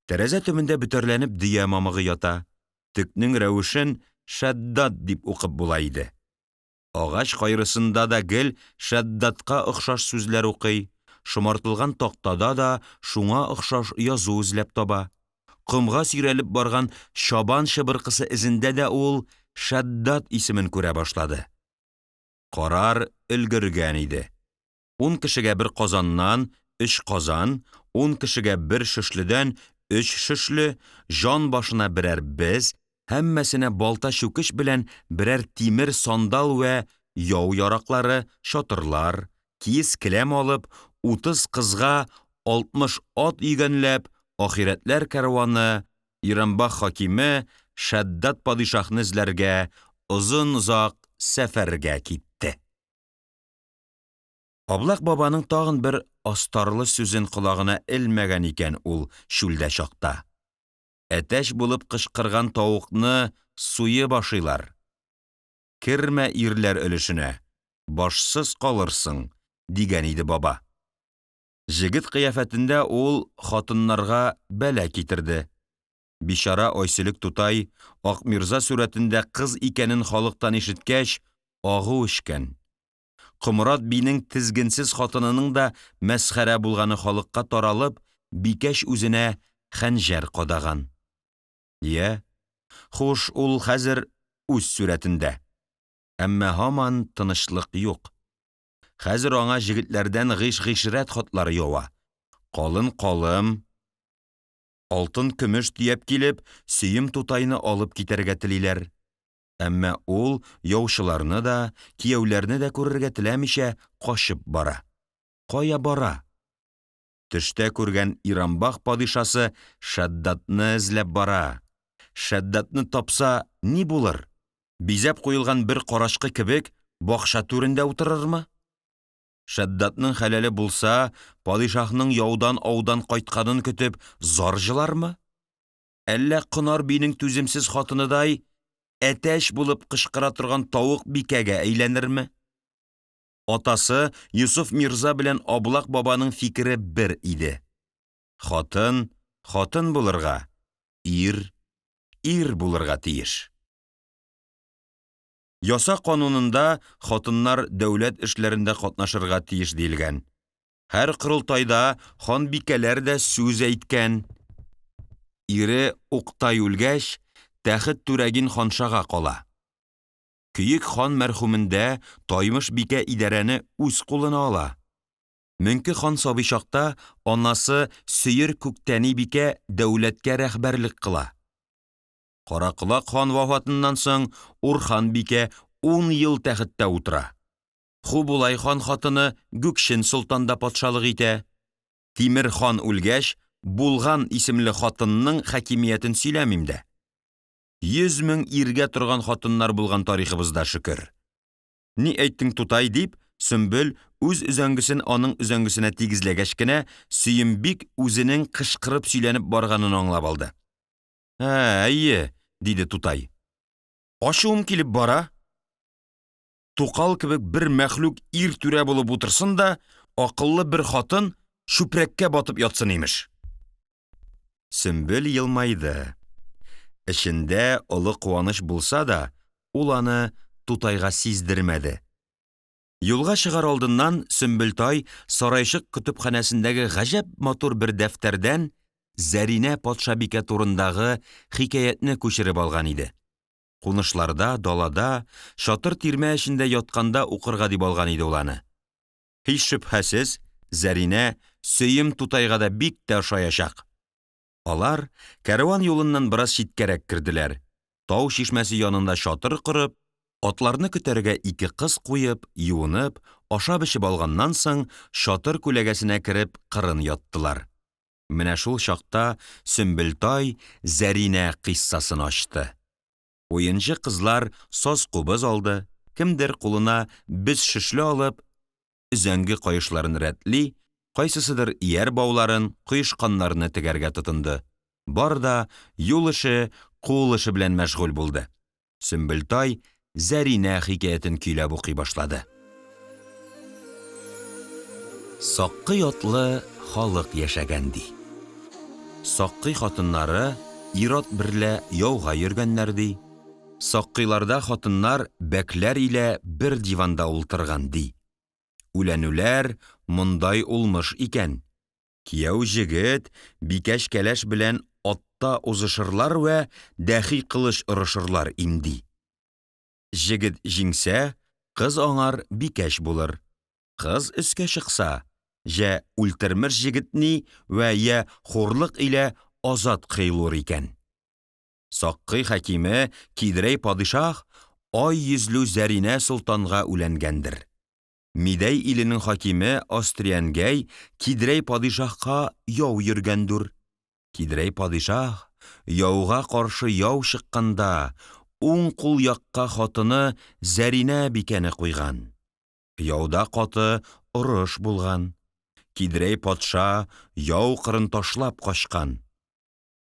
Тәрәзә төбендә бөтәрләнеп дөя мамыгы ята. Төкнең рәвешен Шәддат дип укып була иде. Агач кайрысында да гел Шәддатка охшаш сүзләр укый, шомартылган тактада да шуңа охшаш язу эзләп таба. Комга сөйрәлеп барган чабан чыбыркысы эзендә дә ул Шәддат исемен күрә башлады. Карар өлгергән иде. Ун кешегә бер казаннан өч казан, ун кешегә бер шөшледән өч шөшле, җан башына берәр без, һәммәсенә балта-чүкеч белән берәр тимер сандал вә яу яраклары, чатырлар, киез келәм алып, 30 кызга 60 ат йөгәнләп, ахирәтләр кәрваны, Иранбах хакиме Шәддад падишаһны эзләргә озын-озак сәфәргә китте. Аблак бабаның тагын бер астарлы сүзен колагына элмәгән икән ул чүлдә чакта. Әтәч булып кычкырган тавыкны суеп ашыйлар. Кермә ирләр өлешенә, башсыз калырсың, дигән иде баба. Җегет кыяфәтендә ул хатыннарга бәла китерде. Бичара Айсөлек тутай Акмирза сурәтендә кыз икәнен халыктан ишеткәч, агу эчкән. Комрат бинең тезгенсез хатынының да мәсхәрә булганы халыкка таралып, бикәч үзенә хәнҗәр кадаган. Йә, хуш, ул хәзер үз сурәтендә. Әмма һаман тынычлык юк. Хәзер аңа җегетләрдән гыйш-гыйшрәт хатлары ява. Калын-калым, алтын-көмеш төяп килеп, Сөем тутайны алып китәргә телиләр. Әмма ул яучыларны да, кияүләрне дә күрергә теләмичә качып бара. Кая бара? Төштә күргән Ирамбах падишасы Шәддатны эзләп бара. Шәддатны тапса, ни булыр? Бизәп куелган бер карачкы кебек бакча түрендә утырырмы? Шәддатның хәләле булса, падишаһның яудан-аудан кайтканын көтеп зар җылармы? Әллә Конар бинең түземсез хатыныдай әтәч булып кычкыра торган тавык бикәгә әйләнерме? Атасы Йосыф мирза белән Аблак бабаның фикере бер иде. Хатын хатын булырга, ир ир булырга тиеш. Яса канунында хатыннар дәүләт эшләрендә катнашырга тиеш диелгән. Һәр корылтайда ханбикәләр дә сүз әйткән. Ире Уктай үлгәч, тәхет Түрәгин ханшага кала. Көек хан мәрхүмендә Таймыш бикә идарәне үз кулына ала. Мөңке хан сабый чакта анасы Сөер Күктәни бикә дәүләткә рәһбәрлек кыла. Караколак хан вафатыннан соң Урхан бикә 10 ел тәхеттә утыра. Хубулай хан хатыны Гүкчен солтан да патшалык итә. Тимер хан үлгәч, Булган исемле хатынның хакимиятен сөйләмим дә. 100 мең иргә торган хатыннар булган тарихыбызда шөкер. Ни әйттең, тутай, дип, Сөмбел үз өзәңгесен аның өзәңгесенә тигезләгәч кенә, Сөембик үзенең кычкырып сөйләнеп барганын аңлап алды. Ә, әйе, диде тутай. Ачуым килеп бара. Тукал кебек бер мәхлук ир түрә булып утырсын да, акыллы бер хатын чүпрәккә батып ятсын, имеш. Сөмбел елмайды. Эчендә олы куаныч булса да, ул аны тутайга сиздермәде. Юлга чыгар алдыннан Сөмбелтай Сарайчык көтепханәсендәге гаҗәп матур бер дәфтәрдән Зәринә патшабикә турындагы хикәятне күчереп алган иде. Кунышларда, далада, чатыр тирмә эчендә ятканда укырга дип алган иде ул аны. Һич шөбһәсез, Зәринә Сөем тутайга да бик тә ошаячак. Алар кәрван юлыннан бераз читкәрәк керделәр. Тау чишмәсе янында чатыр корып, атларны көтәргә ике кыз куеп, юынып, ашап-эчеп алганнан соң, чатыр күләгәсенә кереп кырын яттылар. Менә шул чакта Сөмбелтай Зәринә кыйссасын ачты. Уенчы кызлар саз-кубыз алды, кемдер кулына без шөшле алып, өзәңге каешларын рәтли, кайсысыдыр ияр бауларын, коешканнарны тегәргә тотынды. Бар да юл эше, кул эше белән мәшгуль булды. Сөмбелтай Зәринә хикәятен көйләп укый башлады. Саккый атлы халык яшәгән, ди. Саккый хатыннары ир-ат берлә яуга йөргәннәр, ди. Саккыйларда хатыннар бәкләр илә бер диванда ултырган, ди. Үләнүләр мондай улмыш икән. Кияү җегет бикәч кәләш белән атта узышырлар вә дәхи кылыч орышырлар имди. Җегет җиңсә, кыз аңар бикәч булыр. Кыз өскә чыкса, җә үлтермеш җегетни вә йә хурлык илә азат кыйлур икән. Саккый хакиме Кидрәй падишаһ ай йөзлү Зәринә солтанга үләнгәндер. Мидәй иленең хакиме Остриәнгәй Кидрәй падишаһка яу йөргәндүр. Кидрәй падишаһ яуга каршы яу чыкканда уң кул якка хатыны Зәринә бикәне куйган. Яуда каты орыш булган. Кидрәй патша яу кырын ташлап качкан.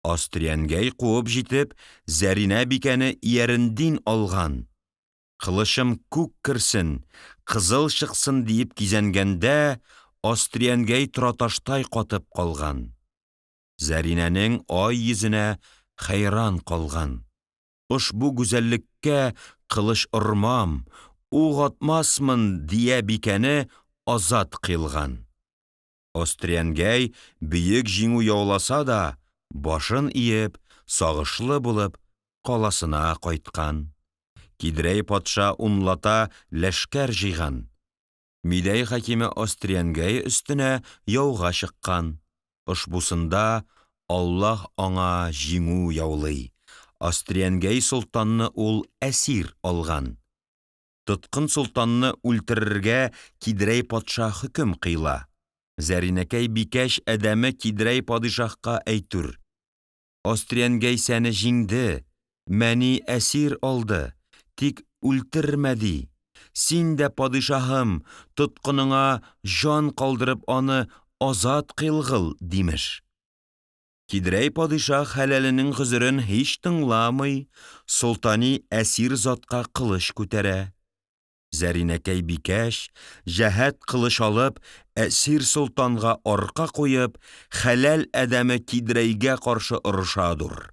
Остриәнгәй куып җитеп, Зәринә бикәне иярендин алган. Кылычым күк керсен, кызыл чыксын диеп кизәнгәндә, Остриәнгәй тораташтай катып калган. Зәринәнең ай йөзенә хәйран калган. Ошбу гүзәллеккә кылыч ормам, ук атмасмын дия бикәне азат кыйлган. Остриәнгәй бөек җиңү яуласа да, башын иеп, сагышлы булып, каласына кайткан. Кидрәй патша унлата ләшкәр җыйган. Мидәй хакиме Остриәнгәй өстенә яуга чыккан. Ошбусында Аллаһ аңа җиңү яулый. Остриәнгәй солтанны ул әсир алган. Тоткын солтанны үлтерергә Кидрәй патша хөкем кыйла. Зәринәкәй бикәч адәме Кидрәй падишаһка әйтүр. Остриәнгәй сәне җиңде, мәни әсир алды, тик үлтермәди. Син дә, падишаһым, тоткыныңа җан калдырып аны азат кыйлгыл, димеш. Кидрәй падишаһ хәләленең гозерен һич тыңламый, солтани әсир затка кылыч күтәрә. Зәринәкәй бикәч, җәһәт кылыч алып, әсир солтанга арка куеп, хәләл адәме Кидрәйгә каршы орышадур.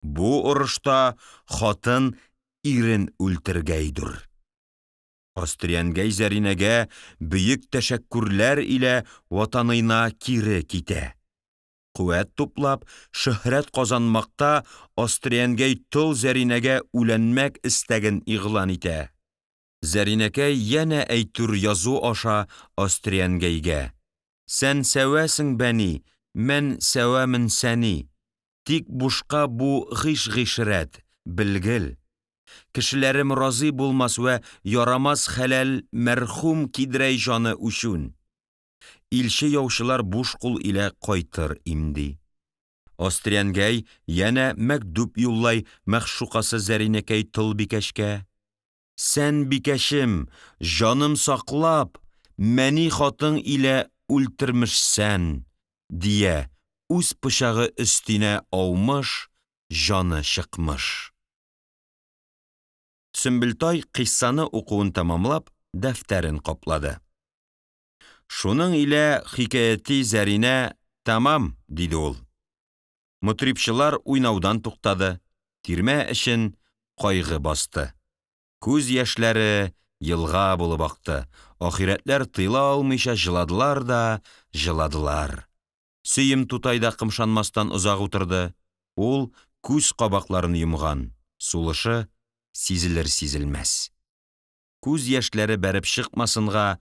Бу орышта хатын ирен үлтергәйдүр. Остриәнгәй Зәринәгә бөек тәшәккүрләр илә ватаныйна кире китә. Куәт туплап, шөһрәт казанмакта Остриәнгәй тол Зәринәгә үләнмәк истәген игълан итә. Зәринәкәй янә әйтүр язу аша Остриәнгәйгә. Сән сәвәсең бәни, мән сәвәмен сәни. Тик бушка бу гыйш-гыйшрәт, белгел. Кешеләрем разый булмас вә ярамас хәләл мәрхүм Кидрәй җаны үчүн. Илче яучылар буш кул илә кайтыр имди. Остриәнгәй янә мәкдүб юллай мәхшукасы Зәринәкәй тол бикәчкә. Сән бикәчем, җаным саклап, мәни хатын илә үлтермешсән, дия, үз пычагы өстенә аумыш, җаны чыкмыш. Сөмбелтай кыйссаны укуын тәмамлап, дәфтәрен каплады. Шуның илә хикәяти Зәринә тәмам, диде ул. Мотрибчылар уйнаудан туктады, тирмә эчен кайгы басты. Күз яшьләре елга булып акты, ахирәтләр тыела алмыйча җыладылар да җыладылар. Сөем тутай да кымшанмастан озак утырды. Ул күз кабакларын йомган, сулышы сизелер-сизелмәс. Күз яшьләре бәреп чыкмасынга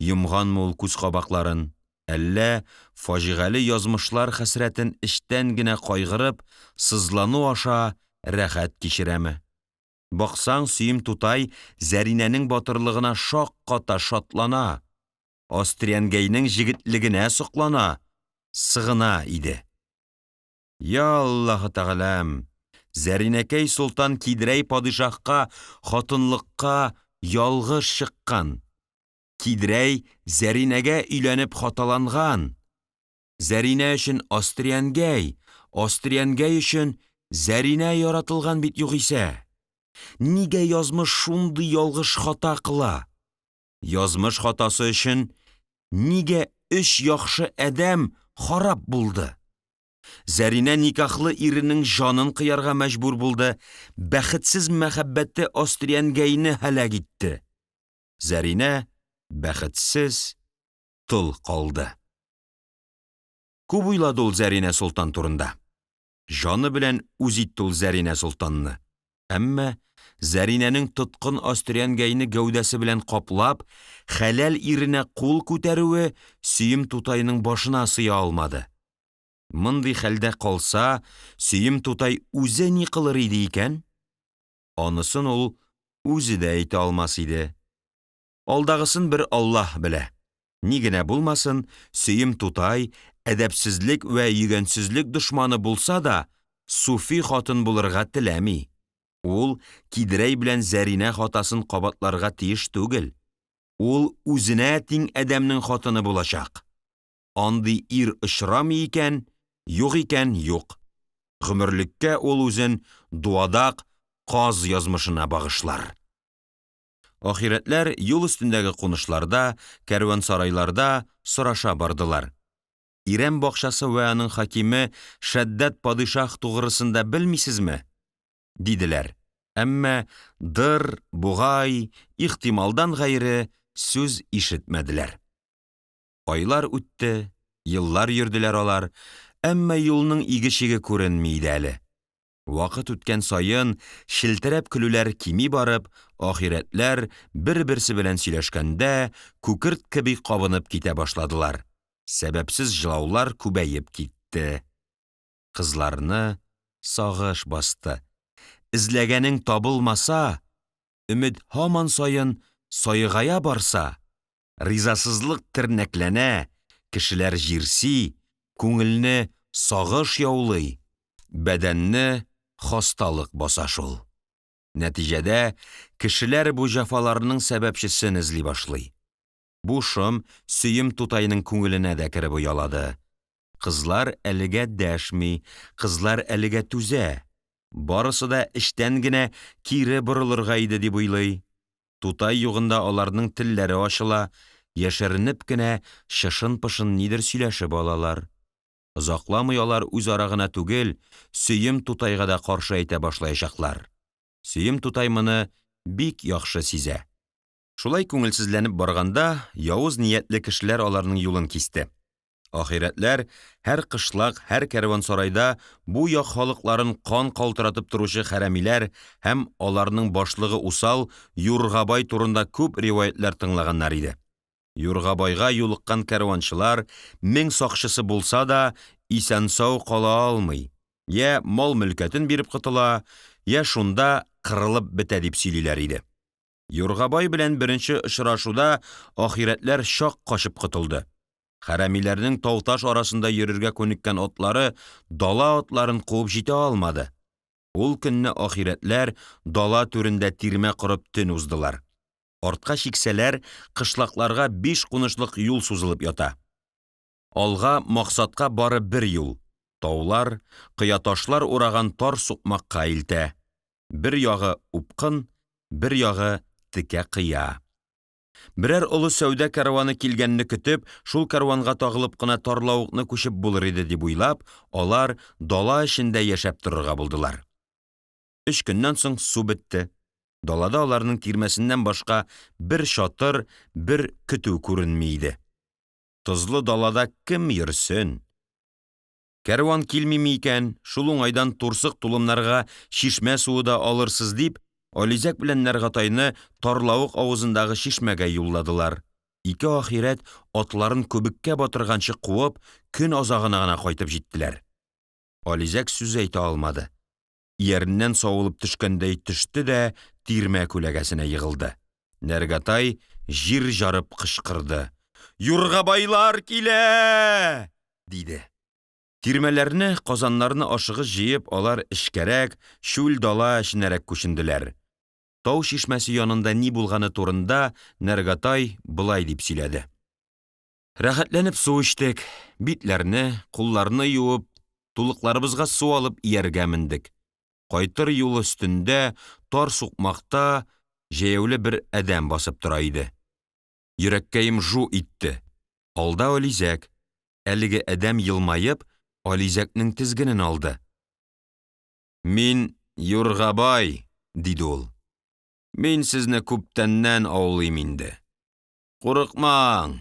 йомганмы ул күз кабакларын, әллә фаҗигале язмышлар хәсрәтен эчтән генә кайгырып, сызлану аша рәхәт кичерәме? Баксаң, Сөем тутай Зәринәнең батырлыгына шакката, шатлана, Астриянгәйнең җегетлегенә соклана, сыгына иде. Я Аллаһы Тәгаләм, Зәринәкәй солтан Кидрәй падишаһка хатынлыкка ялгыш чыккан. Кидрәй Зәринәгә өйләнеп хаталанган. Зәринә өчен Астриянгәй, Астриянгәй өчен Зәринә яратылган бит югыйсә. Нигә язмыш шундый ялгыш хата кыла? Язмыш хатасы өчен нигә өч яхшы адәм харап булды? Зәринә никахлы иренең җанын кыярга мәҗбүр булды, бәхетсез мәхәббәте Астриянгәйне һәлак итте. Зәринә бәхетсез тол калды. Күп уйлады ул Зәринә солтан турында. Җаны белән үз итте ул Зәринә солтанны. Әмма Зәринәнең тоткын Астриянгәйне гәүдәсе белән каплап, хәләл иренә кул күтәрүе Сөем тутайның башына сыя алмады. Мондый хәлдә калса, Сөем тутай үзе ни кылыр иде икән? Анысын ул үзе дә әйтә алмас иде. Алдагысын бер Аллаһ белә. Ни генә булмасын, Сөем тутай, әдәпсезлек вә йөгәнсезлек дошманы булса да, суфи хатын булырга теләми. Ул Кидрәй белән Зәринә хатасын кабатларга тиеш түгел. Ул үзенә тиң адәмнең хатыны булачак. Андый ир очрамый икән, юк икән, юк. Гомерлеккә ул үзен дуадак каз язмышына багышлар. Ахирәтләр юл өстендәге кунышларда, кәрвансарайларда сораша бардылар. Ирәм бакчасы вә аның хакиме Шәддәт падишаһ тугрысында белмисезме? Диделәр. Әмма дыр, бугай, ихтималдан гайре сүз ишетмәделәр. Айлар үтте, еллар йөрделәр алар, әмма юлның иге-чиге күренми иде әле. Вакыт үткән саен челтерәп көлүләр кими барып, ахирәтләр бер-берсе белән сөйләшкәндә күкерт кеби кабынып китә башладылар. Сәбәпсез җылаулар күбәеп китте. Кызларны сагыш басты. Эзләгәнең табылмаса, өмет һаман саен саегая барса, ризасызлык тернәкләнә, кешеләр җирси, күңелне сагыш яулый, бәдәнне хасталык баса шул. Нәтиҗәдә кешеләр бу җәфаларның сәбәпчесен эзли башлый. Бу шом Сөем тутайның күңеленә дә кереп оялады. Кызлар әлегә дәшми, кызлар әлегә түзә. Барысы да эчтән генә кире борылырга иде дип уйлый. Тутай югында аларның телләре ачыла, яшеренеп кенә чышын-пышын нидер сөйләшеп алалар. Озакламый алар үзара гына түгел, Сөем тутайга да каршы әйтә башлаячаклар. Сөем тутай моны бик яхшы сизә. Шулай күңелсезләнеп барганда, явыз ниятле кешеләр аларның юлын кисте. Ахирәтләр һәр кышлак, һәр кәрвансарайда бу як халыкларын кан калтыратып торучы хәрәмиләр һәм аларның башлыгы усал Юргабай турында күп риваятлар тыңлаганнар иде. Юргабайга юлыккан кәрванчылар, мең сакчысы булса да, исән-сау кала алмый. Я мал-мөлкәтен биреп котыла, я шунда кырылып бетә дип сөйлиләр иде. Юргабай белән беренче очрашуда ахирәтләр чак качып котылды. Хәрәмиләрнең тау-таш арасында йөрергә күнеккән атлары дала атларын куып җитә алмады. Ул көнне ахирәтләр дала түрендә тирмә корып төн уздылар. Артка чиксәләр, кышлакларга 5 кунышлык юл сузылып ята. Алга максатка бары бер юл. Таулар, кыя ташлар ураган тар сукмакка илтә. Бер ягы упкын, бер ягы текә кыя. Берәр олы сәүдә кәрваны килгәнне көтеп, шул кәрванга тагылып кына тарлавыкны күчеп булыр иде дип уйлап, алар дала эчендә яшәп торырга булдылар. Өч көннән соң су бетте. Далада аларның тирмәсеннән башка бер чатыр, бер көтү күренми иде. Тозлы далада кем йөрсен? Кәрван килмиме икән, шул уңайдан турсык тулымнарга чишмә суы да алырсыз дип, Ализәк белән Нәргатайны Тарлавык авызындагы чишмәгә юлладылар. Ике ахирәт атларын күбеккә батырганчы куып, көн азагына гына кайтып җиттеләр. Ализәк сүз әйтә алмады. Ияреннән савылып төшкәндәй төште дә тирмә күләгәсенә егылды. Нәргатай җир жарып кычкырды. Юргабайлар килә! диде. Тирмәләрне, казаннарны ашыгыч җыеп, алар эчкәрәк, чүл дала эченәрәк күченделәр. Тау чишмәсе янында ни булганы турында Нәргатай болай дип сөйләде. Рәхәтләнеп су эчтек, битләрне, кулларны юып, тулыкларыбызга су алып ияргә мендек. Кайтыр юл өстендә, тар сукмакта җәяүле бер адәм басып тора иде. Йөрәккәем жу итте. Алда Ализәк. Әлеге адәм елмаеп, Ализәкнең тезгенен алды. Мин Юргабай, диде ул. Мин сезне күптәннән аулыйм инде. Курыкмаң,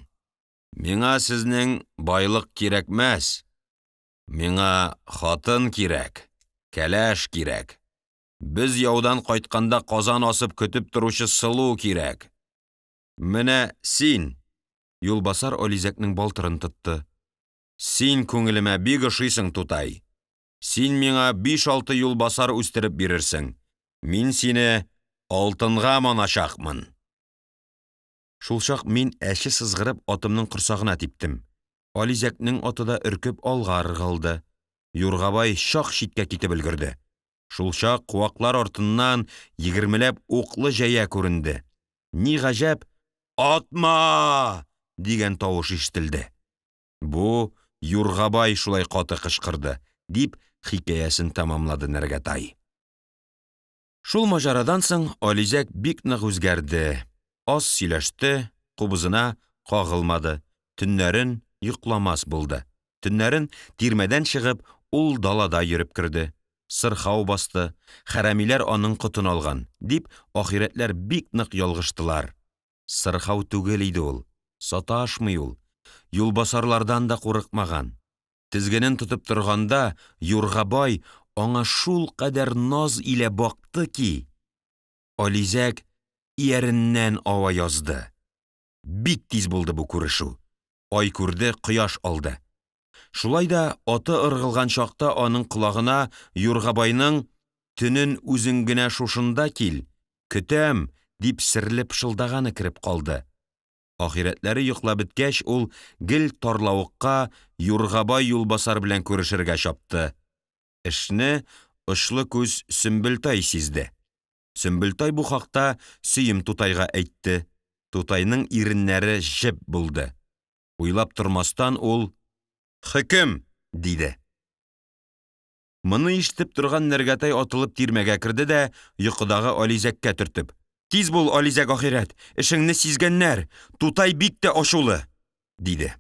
миңа сезнең байлык кирәкмәс. Миңа хатын кирәк, кәләш кирәк. Без яудан кайтканда казан асып көтеп торучы сылу кирәк. Менә син, юлбасар Ализәкнең балтырын тотты. Син күңелемә бик ошыйсың, тутай. Син миңа биш-алты юлбасар үстереп бирерсең. Мин сине алтынга маначакмын. Шулчак мин әче сызгырып атымның корсагына типтем. Ализәкнең аты да өркеп алга ыргылды. Юргабай чак читкә китеп өлгерде. Шулчак куаклар артыннан егермеләп уклы җәя күренде. Ни гаҗәп, «Атма!» дигән тавыш ишетелде. Бу Юргабай шулай каты кычкырды, дип хикәясен тәмамлады Нәргәтай. Шул маҗарадан соң Ализәк бик нык үзгәрде. Аз сөйләште, кубызына кагылмады, төннәрен йокламас булды. Төннәрен тирмәдән чыгып, ул далада йөреп керде. Сырхау басты, хәрәмиләр аның котын алган, дип, ахирәтләр бик нык ялгыштылар. Сырхау түгел иде ул, саташмый ул, юлбасарлардан да курыкмаган. Тезгенен тотып торганда, Юргабай аңа шулкадәр наз илә бакты ки, Ализәк ияреннән ава язды. Бик тиз булды бу күрешү. Ай күрде, кояш алды. Шулай да аты ыргылган чакта аның колагына Юргабайның «Төнен үзең генә шушында кил, көтәм» дип серле пышылдаганы кереп калды. Ахирәтләре йоклап беткәч, ул гел тарлавыкка Юргабай юлбасар белән күрешергә чапты. Эшне очлы күз Сөмбелтай сизде. Сөмбелтай бу хакта Сөем тутайга әйтте. Тутайның иреннәре җеп булды. Уйлап тормастан ул «Хөкем!» диде. Моны ишетеп торган Нәргәтай атылып тирмәгә керде дә йокыдагы Ализәккә төртеп: «Тиз бул, Ализәк ахирәт, эшеңне сизгәннәр, тутай бик тә ачулы!» диде.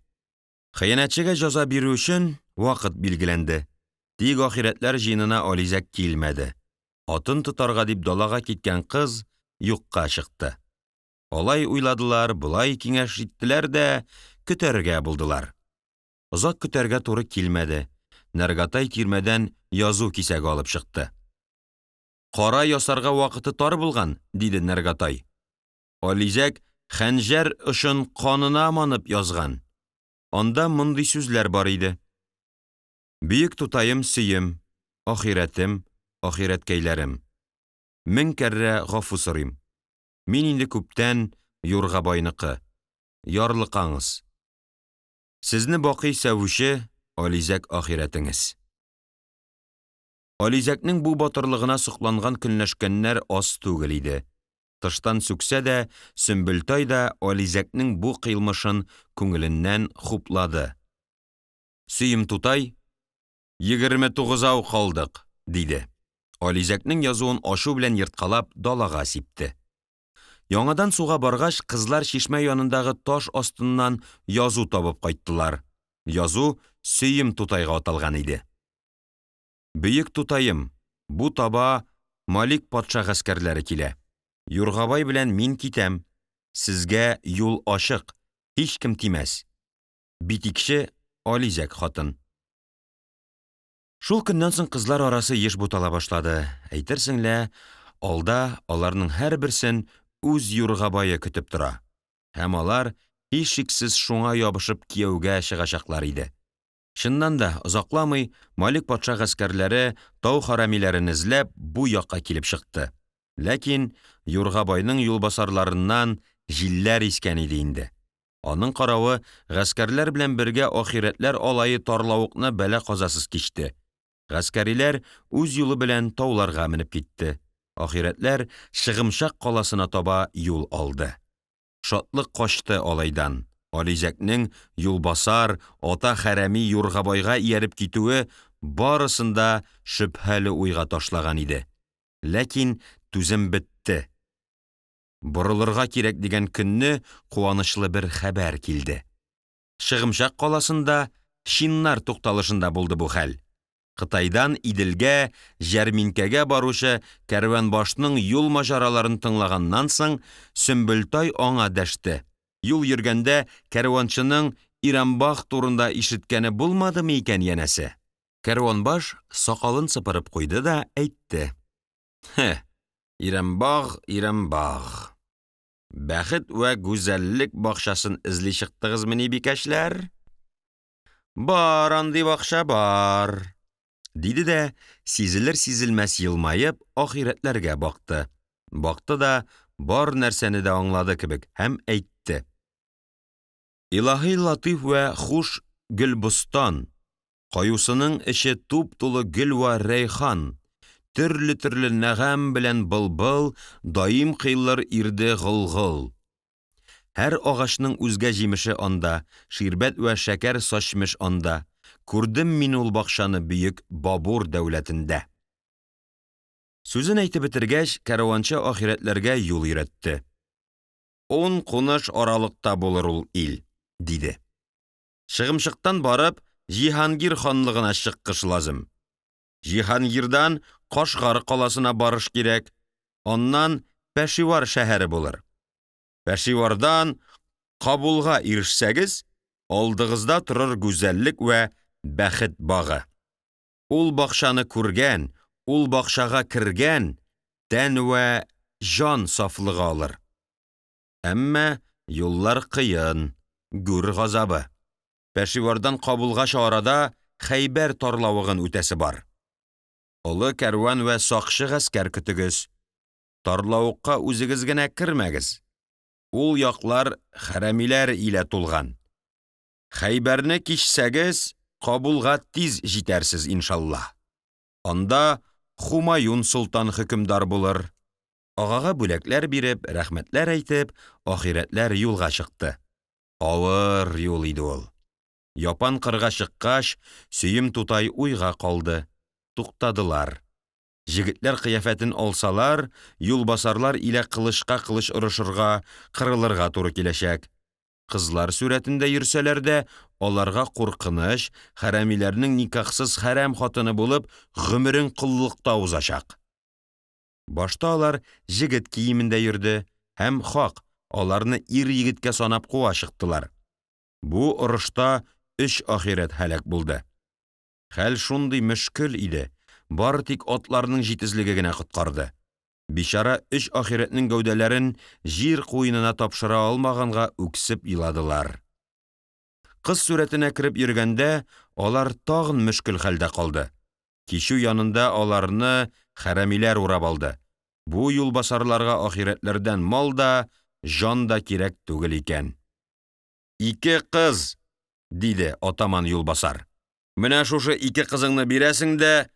Хыянәтчегә җәза бирү өчен вакыт билгеләнде. Тик ахирәтләр җыенына Ализәк килмәде. Атын тотарга дип далага киткән кыз юкка чыкты. Алай уйладылар, болай киңәш иттеләр дә көтәргә булдылар. Озак көтәргә туры килмәде. Нәргатай тирмәдән язу кисәге алып чыкты. Кара ясарга вакыты тар булган, диде Нәргатай. Ализәк хәнҗәр очын канына манып язган. Анда мондый сүзләр бар иде. Бөек тутаем сөем, ахирәтем, ахирәткәйләрем. Мең кәррә гафу сорыйм. Мин инде күптән Юргабайныкы. Ярлыкаңыз. Сезне бакый сәвүче Ализәк ахирәтеңез. Ализәкнең бу батырлыгына сокланган көнләшкәннәр аз түгел иде. Тыштан сүксә дә, Сөмбелтай да Ализәкнең бу кыйлмышын күңеленнән хуплады. Сөем тутай, 29 калдык, диде. Ализәкнең язуын ачу белән ерткалап далага сипте. Яңадан суга баргач, кызлар чишмә янындагы таш астыннан язу табып кайттылар. Язу Сөем тутайга аталган иде. Бөек тутаем, бу таба Малик патша гаскәрләре килә. Юргабай белән мин китәм. Сезгә юл ачык, һичкем тимәс. Битикче Ализәк хатын. Шул көннән соң кызлар арасы еш бутала башлады. Әйтерсең лә, алда аларның һәрберсен үз юргабае көтеп тора. Һәм алар һичшиксез шуңа ябышып кияүгә чыгачаклар иде. Чыннан да, озакламый Малик патша гаскәрләре тау харамиләрен эзләп бу якка килеп чыкты. Ләкин Юргабайның юлбасарларыннан җилләр искән иде инде. Аның каравы, гаскәрләр белән бергә ахирәтләр алае тарлавыкны бәла-казасыз кичте. Гаскәриләр үз юлы белән тауларга менеп китте. Ахирәтләр Чыгымчак каласына таба юл алды. Шатлык качты алайдан. Ализәкнең юлбасар, ата хәрәми Юргабайга ияреп китүе барысын да шөбһәле уйга ташлаган иде. Ләкин түзем бетте. Борылырга кирәк дигән көнне куанычлы бер хәбәр килде. Чыгымчак каласында, Чиннар тукталышында булды бу хәл. Кытайдан Иделгә, җәрминкәгә баручы кәрванбашның юл маҗараларын тыңлаганнан соң, Сөмбелтай аңа дәште. Юл йөргәндә кәрванчының Ирамбах турында ишеткәне булмадымы икән янәсе? Кәрванбаш сакалын сыпырып куйды да әйтте. Хе, Ирамбах, Ирамбах. Бәхет вә гүзәллек бакчасын эзли чыктыгызмыни, бикәчләр? Бар андый бакча, бар. Диде дә, сизелер-сизелмәс елмаеп, ахирәтләргә бакты. Бакты да, бар нәрсәне дә аңлады кебек һәм әйтте. Илаһи латыйф вә хуш гөлбостан, каюсының эче туп-тулы гөл вә рәйхан, төрле-төрле нәгам белән былбыл, даим кыйлыр ирде голгол. Һәр агачның үзгә җимеше анда, ширбәт вә шәкәр сачмеш анда. Күрдем мин ул бакчаны бөек Бабур дәүләтендә. Сүзен әйтеп бетергәч, кәрванчы ахирәтләргә юл өйрәтте. Ун куныш аралыкта булыр ул ил, диде. Чыгымчыктан барып, Җиһангир ханлыгына чыккыш лазым. Җиһангирдан Кашгар каласына барыш кирәк. Аннан Пәшивар шәһәре булыр. Пәшивардан Кабулга ирешсәгез, алдыгызда торыр гүзәллек вә бәхет багы. Ул бакчаны күргән, ул бакчага кергән тән вә җан сафлыгы алыр. Әмма юллар кыен, гүр газабы. Пәшивардан Кабулгача арада Хәйбәр тарлавыгын үтәсе бар. Олы кәрван вә сакчы гаскәр көтегез. Тарлавыкка үзегез генә кермәгез. Ул яклар хәрәмиләр илә тулган. Хәйбәрне кичсәгез, Кабулга тиз җитәрсез, иншалла. Анда Хумаюн солтан хөкемдар булыр. Агага бүләкләр биреп, рәхмәтләр әйтеп, ахирәтләр юлга чыкты. Авыр юл иде ул. Япан кырга чыккач, Сөем тутай уйга калды. Туктадылар. Җегетләр кыяфәтен алсалар, юлбасарлар илә кылычка кылыч орышырга, кырылырга туры киләчәк. Кызлар сурәтендә йөрсәләр дә, аларга куркыныч, хәрәмиләрнең никахсыз хәрәм хатыны булып, гомерең коллыкта узачак. Башта алар җегет киемендә йөрде һәм хак, аларны ир-егеткә санап куа чыктылар. Бу орышта өч ахирәт һәлак булды. Хәл шундый мөшкел иде, бары тик атларның җитезлеге генә коткарды. Бичара өч ахирәтнең гәүдәләрен җир куенына тапшыра алмаганга үксеп еладылар. Кыз сурәтенә кереп йөргәндә, алар тагын мөшкел хәлдә калды. Кичү янында аларны хәрәмиләр урап алды. Бу юлбасарларга ахирәтләрдән мал да, җан да кирәк түгел икән. Ике кыз, диде атаман юлбасар. Менә шушы ике кызыңны бирәсең дә,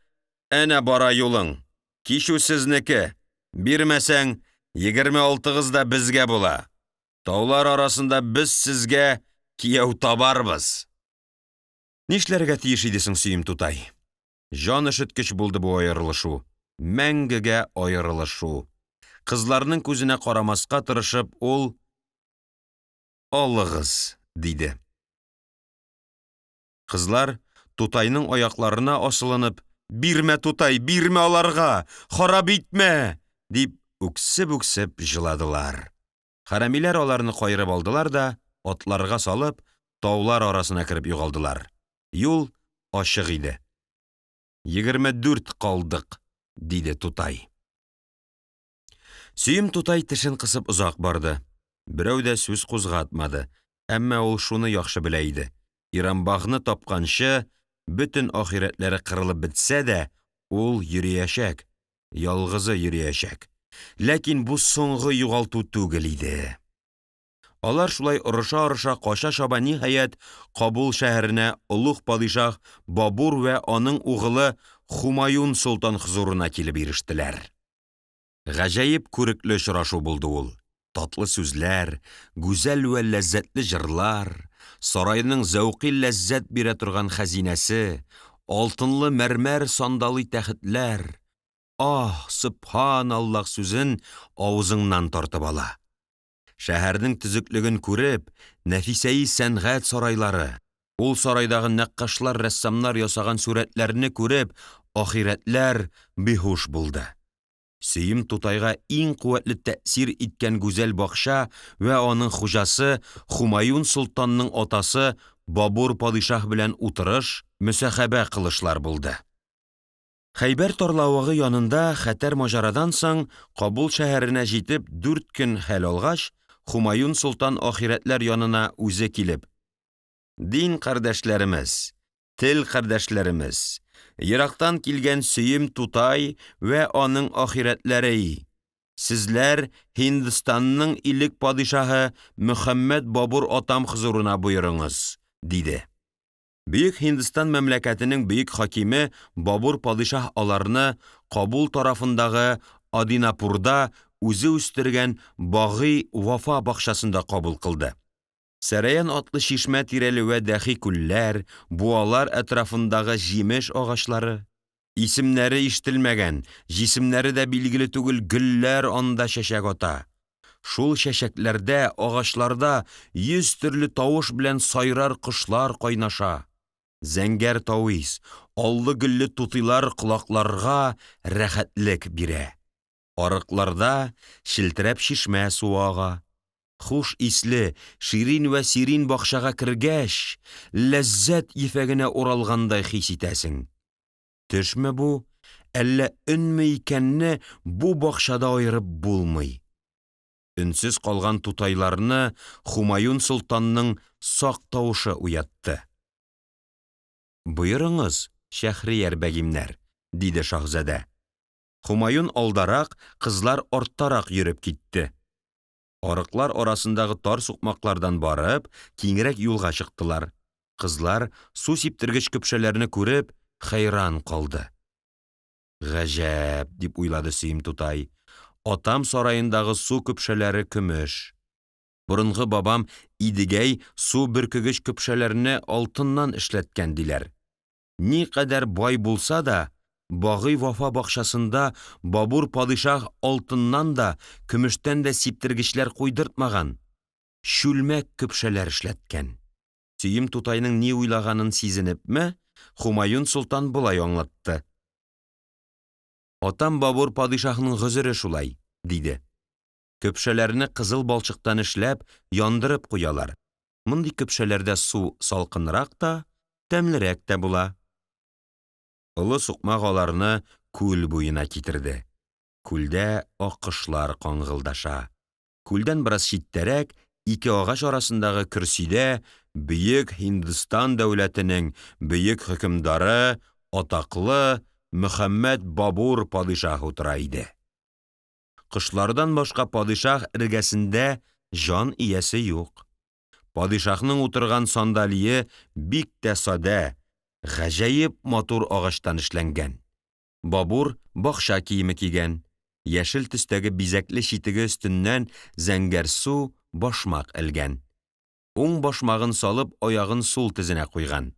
әнә бара юлың. Кичү сезнеке. Бирмәсәң, 26-гыз да безгә була. Таулар арасында без сезгә кияү табарбыз. Нишләргә тиеш иде соң Сөем тутай? Җан өшеткеч булды бу аерылышу. Мәңгегә аерылышу. Кызларның күзенә карамаска тырышып, ул: «Алыгыз», – диде. Кызлар, тутайның аякларына асылынып: «Бирмә, тутай, бирмә аларга! Харап итмә!» – дип үксеп-үксеп җыладылар. Хәрәмиләр аларны каерып алдылар да, атларга салып, таулар арасына кереп югалдылар. Юл ачык иде. 24 калдык, диде тутай. Сөем тутай тешен кысып озак барды. Берәү дә сүз кузгатмады. Әмма ул шуны яхшы белә иде. Ирамбагны тапканчы, бөтен ахирәтләре кырылып бетсә дә, ул йөриячәк. Ялгызы йөриячәк. Ләкин бу соңгы югалту түгел иде. Алар шулай орыша-орыша, кача-чаба, ниһаять, Кабул шәһәренә олуг падишаһ Бабур вә аның угылы Хумаюн солтан хозурына килеп ирештеләр. Гаҗәеп күрекле очрашу булды ул. Татлы сүзләр, гүзәл вә ләззәтле җырлар, сарайның зәүкый ләззәт бирә торган хәзинәсе, алтынлы мәрмәр сандалый тәхетләр, аһ, сөбханаллаһ сүзен авызыңнан тартып ала. Шәһәрнең төзеклеген күреп, нәфисәи сәнгать сарайлары, ул сарайдагы нәккашлар-рәссамнар ясаган сурәтләрне күреп, ахирәтләр биһуш булды. Сөем тутайга иң куәтле тәэсир иткән гүзәл бакча вә аның хуҗасы Хумаюн солтанның атасы Бабур падишаһ белән утырыш, мөсахәбә кылышлар булды. Хәйбәр тарлавыгы янында хәтәр маҗарадан соң Кабул шәһәренә җитеп дүрт көн хәл алгач, Хумаюн солтан ахирәтләр янына үзе килеп: «Дин кардәшләремез, тел кардәшләремез, ерактан килгән Сөем тутай вә аның ахирәтләре, сезләр Һиндстанның илек падишаһы Мөхәммәд Бабур атам хозурына боерыңыз», – диде. Бөек Һиндстан мәмләкәтенең бөек хакиме Бабур падишаһ аларны Кабул тарафындагы Адинапурда үзе үстергән Багый Вафа бакчасында кабул кылды. Сәрәян атлы чишмә тирәле вә дәхи күлләр, буалар әтрафындагы җимеш агачлары, исемнәре ишетелмәгән, җисемнәре дә билгеле түгел гөлләр анда чәчәк ата. Шул чәчәкләрдә, агачларда йөз төрле тавыш белән сайрар кошлар кайнаша. Зәңгәр тавис, аллы-гөлле тутыйлар колакларга рәхәтлек бирә. Арыкларда челтерәп чишмә суы ага. Хуш исле, ширин вә сирин бакчага кергәч, ләззәт ефәгенә уралгандай хис итәсең. Төшме бу, әллә өнме икәнне бу бакчада аерып булмый. Өнсез калган тутайларны Хумаюн солтанның сак тавышы уятты. «Боерыңыз, Шәһрияр бәгимнәр», – диде шаһзадә. Хумаюн алдарак, кызлар арттарак йөреп китте. Арыклар арасындагы тар сукмаклардан барып, киңрәк юлга чыктылар. Кызлар, су сиптергеч көпшәләрне күреп, хәйран калды. Гаҗәп, дип уйлады Сөем тутай, атам сараендагы су көпшәләре көмеш. Борынгы бабам Идегәй су бөркегеч көпшәләрне алтыннан эшләткән, диләр. Никадәр бай булса да, Багый Вафа бакчасында Бабур падишаһ алтыннан да, көмештән дә сиптергечләр куйдыртмаган, чүлмәк көпшәләр эшләткән. Сөем тутайның ни уйлаганын сизенепме, Хумаюн солтан болай аңлатты. Атам Бабур падишаһның гозере шулай, диде. Көпшәләрне кызыл балчыктан эшләп, яндырып куялар. Мондый көпшәләрдә су салкынрак та, тәмлерәк тә була. Олы сукмак аларны күл буена китерде. Күлдә аккошлар каңгылдаша. Күлдән бераз читтәрәк, ике агач арасындагы көрсидә бөек Һиндстан дәүләтенең бөек хөкемдары, атаклы Мөхәммәд Бабур падишаһ утыра иде. Кошлардан башка падишаһ эргәсендә җан иясе юк. Падишаһның утырган сандалие бик тә садә, гаҗәеп матур агачтан эшләнгән. Бабур бакча киеме кигән, яшел төстәге бизәкле читеге өстеннән зәңгәрсу башмак элгән. Уң башмагын салып, аягын сул тезенә куйган.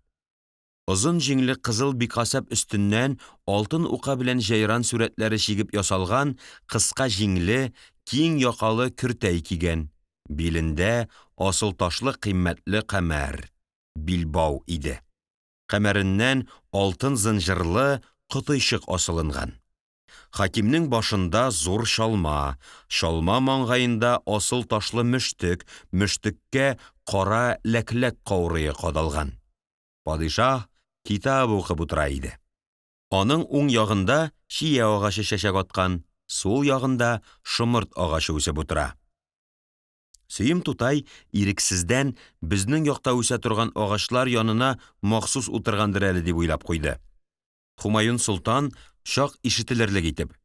Озын җиңле кызыл бикасап өстеннән алтын ука белән җәйран сурәтләре чигеп ясалган кыска җиңле, киң якалы көртәй кигән. Билендә асыл ташлы кыйммәтле камәр, билбау иде. Камәреннән алтын зынҗырлы котыйчык асылынган. Хакимнең башында зур чалма, чалма маңгаенда асыл ташлы мөштек, мөштеккә кара ләкләк каурые кадалган. Падишаһ китап укып утыра иде. Аның уң ягында чия агачы чәчәк аткан, сул ягында шомырт агачы үсеп утыра. Сөем тутай ирексездән безнең якта үсә торган агачлар янына махсус утыргандыр әле дип уйлап куйды. Хумаюн солтан чак ишетелерлек итеп: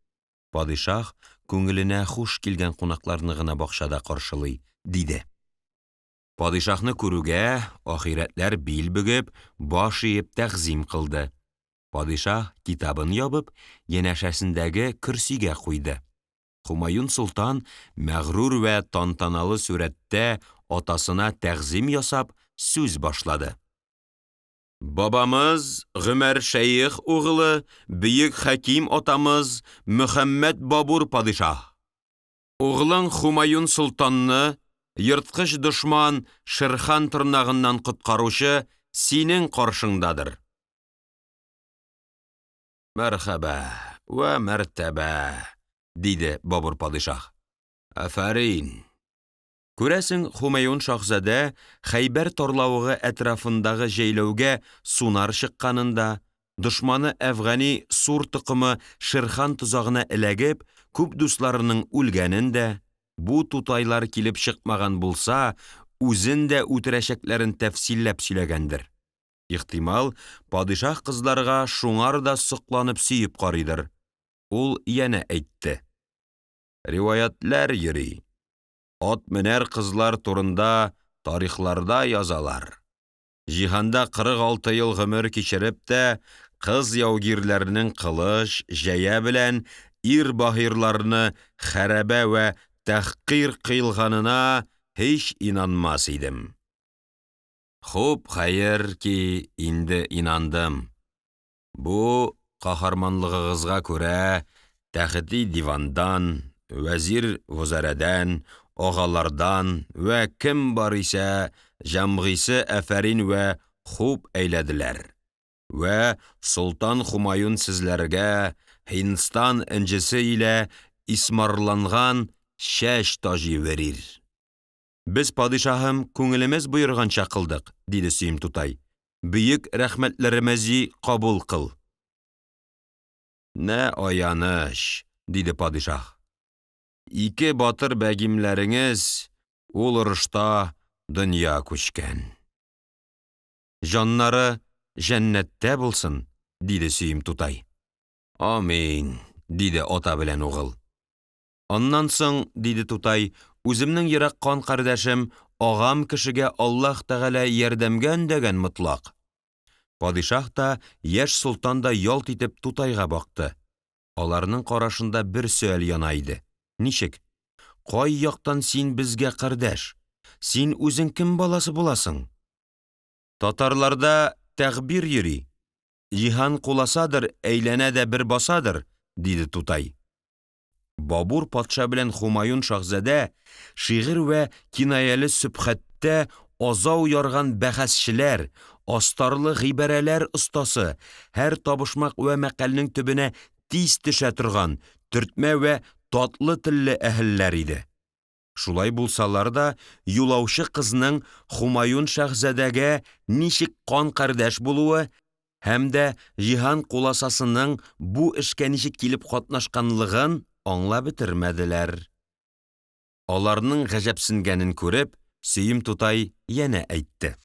"Падишаһ күңеленә хуш килгән кунакларны гына бакчада каршылый", диде. Падишаһны күрүгә, ахирәтләр бил бөгеп, баш иеп тәгъзим кылды. Падишаһ китабын ябып, янәшәсендәге көрсигә куйды. Хумаюн солтан мәгърур вә тантаналы сурәттә атасына тәгъзим ясап сүз башлады. Бабамыз Гомәр шәех угылы, бөек хәким атамыз Мөхәммәд Бабур падишаһ. Углың Хумаюн солтанны ерткыч дошман Шерхан тырнагыннан коткаручы синең каршыңдадыр. Мәрхәбә вә мәртәбә, диде Бабур падишаһ. Афәрин. Күрәсең, Хумаюн шаһзадә Хәйбәр тарлавыгы әтрафындагы җәйләүгә сунар чыкканын да, дошманы әфгани сур токымы Шерхан тозагына эләгеп, күп дусларының үлгәнен дә, бу тутайлар килеп чыкмаган булса, үзен дә үтерәчәкләрен тәфсилләп сөйләгәндер. Ихтимал, падишаһ кызларга шуңар да сокланып сөеп карыйдыр. Ул янә әйтте. Риваятләр йөри. Ат менәр кызлар турында тарихларда язалар. Җиһанда 46 ел гомер кичереп тә, кыз яугирләрнең кылыч, җәя белән ир баһирларны хәрабә вә тәхкыйр кыйлганына һич инанмас идем. Хуп хәер ки, инде инандым. Бу каһарманлыгыгызга күрә тәхти дивандан, вәзир вузарәдән, агалардан вә кем бар исә җәмгыйсе әфәрин вә хуп әйләделәр. Вә солтан Хумаюн сезләргә Һиндстан энҗесе илә исмарланган чәч таҗи верир. Без падишаһым күңелемез боерганча кылдык, диде Сөем тутай. Бөек рәхмәтләремези кабул кыл. Нә аяныч, диде падишаһ. Ике батыр бәгимләреңез ул орышта дөнья күчкән. Җаннары җәннәттә булсын, диде Сөем тутай. Амин, диде ата белән угыл. Аннан соң, диде тутай, үземнең ерак кан кардәшем, агам кешегә Аллаһ Тәгалә ярдәмгә өндәгән мотлак. Падишаһ та, яшь солтан да ялт итеп тутайга бакты. Аларның карашында бер сөаль яна иде. Ничек? Кай яктан син безгә кардәш? Син үзең кем баласы буласың? Татарларда тәгъбир йөри. Җиһан куласадыр, әйләнә дә бер басадыр, диде тутай. Бабур патша белән Хумаюн шаһзадә шигырь вә кинаяле сөбхәттә азау ярган бәхәсчеләр, астарлы гыйбарәләр остасы, һәр табышмак вә мәкальнең төбенә тиз төшә торган, төртмә вә татлы телле әһелләр иде. Шулай булсалар да, юлаучы кызның Хумаюн шаһзадәгә ничек кан кардәш булуы һәм дә җиһан куласасының бу эшкә ничек килеп катнашканлыгын аңлап бетермәделәр. Аларның гаҗәпсенгәнен күреп, Сөем тутай янә әйтте.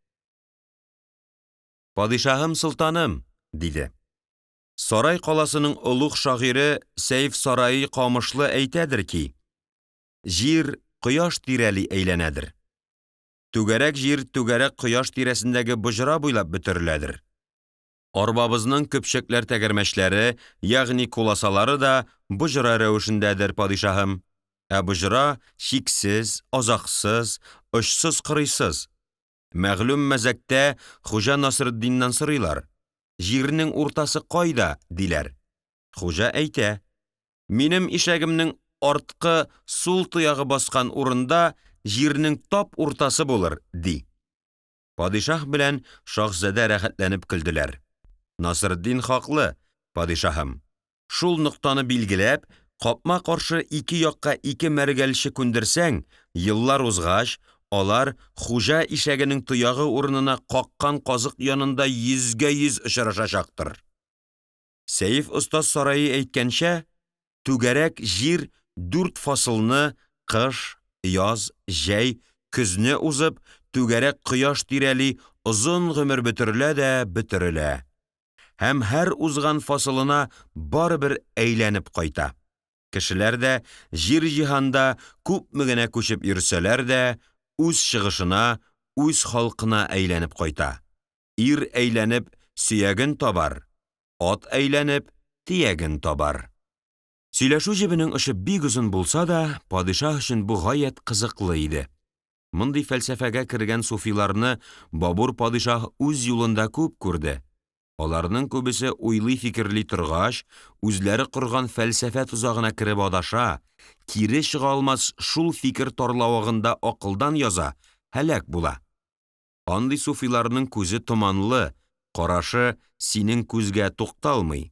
Падишаһым солтаным, диде. Сарай каласының олуг шагыйре Сәйф Сараи Камышлы әйтәдер ки, җир кояш тирәли әйләнәдер. Түгәрәк җир түгәрәк кояш тирәсендәге боҗра буйлап бөтереләдер. Арбабызның көпчәкләр тәгәрмәчләре, ягъни куласалары да боҗра рәвешендәдер, падишаһым. Ә боҗра чиксез, азаксыз, очсыз-кырыйсыз. Мәгълүм мәзәктә Хуҗа Насретдиннән сорыйлар. Җирнең уртасы кайда? Диләр. Хуҗа әйтә: Минем ишәгемнең арткы сул тоягы баскан урында җирнең тап уртасы булыр, ди. Падишаһ белән шаһзадә рәхәтләнеп көлделәр. Насретдин хаклы, падишаһым. Шул ноктаны билгеләп, капма-каршы ике якка ике мәргәлче күндерсәң, еллар узгач, алар хуҗа ишәгенең тоягы урынына каккан казык янында йөзгә-йөз очрашачактыр. Сәеф остаз сараи әйткәнчә, түгәрәк җир дүрт фасылны кыш, яз, җәй, көзне узып, түгәрәк кояш тирәли озын гомер бөтерелә дә бөтерелә. Һәм һәр узган фасылына барыбер әйләнеп кайта. Кешеләр дә җир җиһанда күпме генә күчеп йөрсәләр дә, үз чыгышына, үз халкына әйләнеп кайта. Ир әйләнеп сөяген табар, ат әйләнеп тияген табар. Сөйләшү җебенең очы бик озын булса да, падишаһ өчен бу гаять кызыклы иде. Мондый фәлсәфәгә кергән суфиларны Бабур падишаһ үз юлында күп күрде. Аларның күбесе уйлый-фикерли торгач, үзләре корган фәлсәфә тозагына кереп адаша, кире чыга алмас шул фикер тарлавыгында акылдан яза, һәлак була. Андый суфиларның күзе томанлы, карашы синең күзгә тукталмый.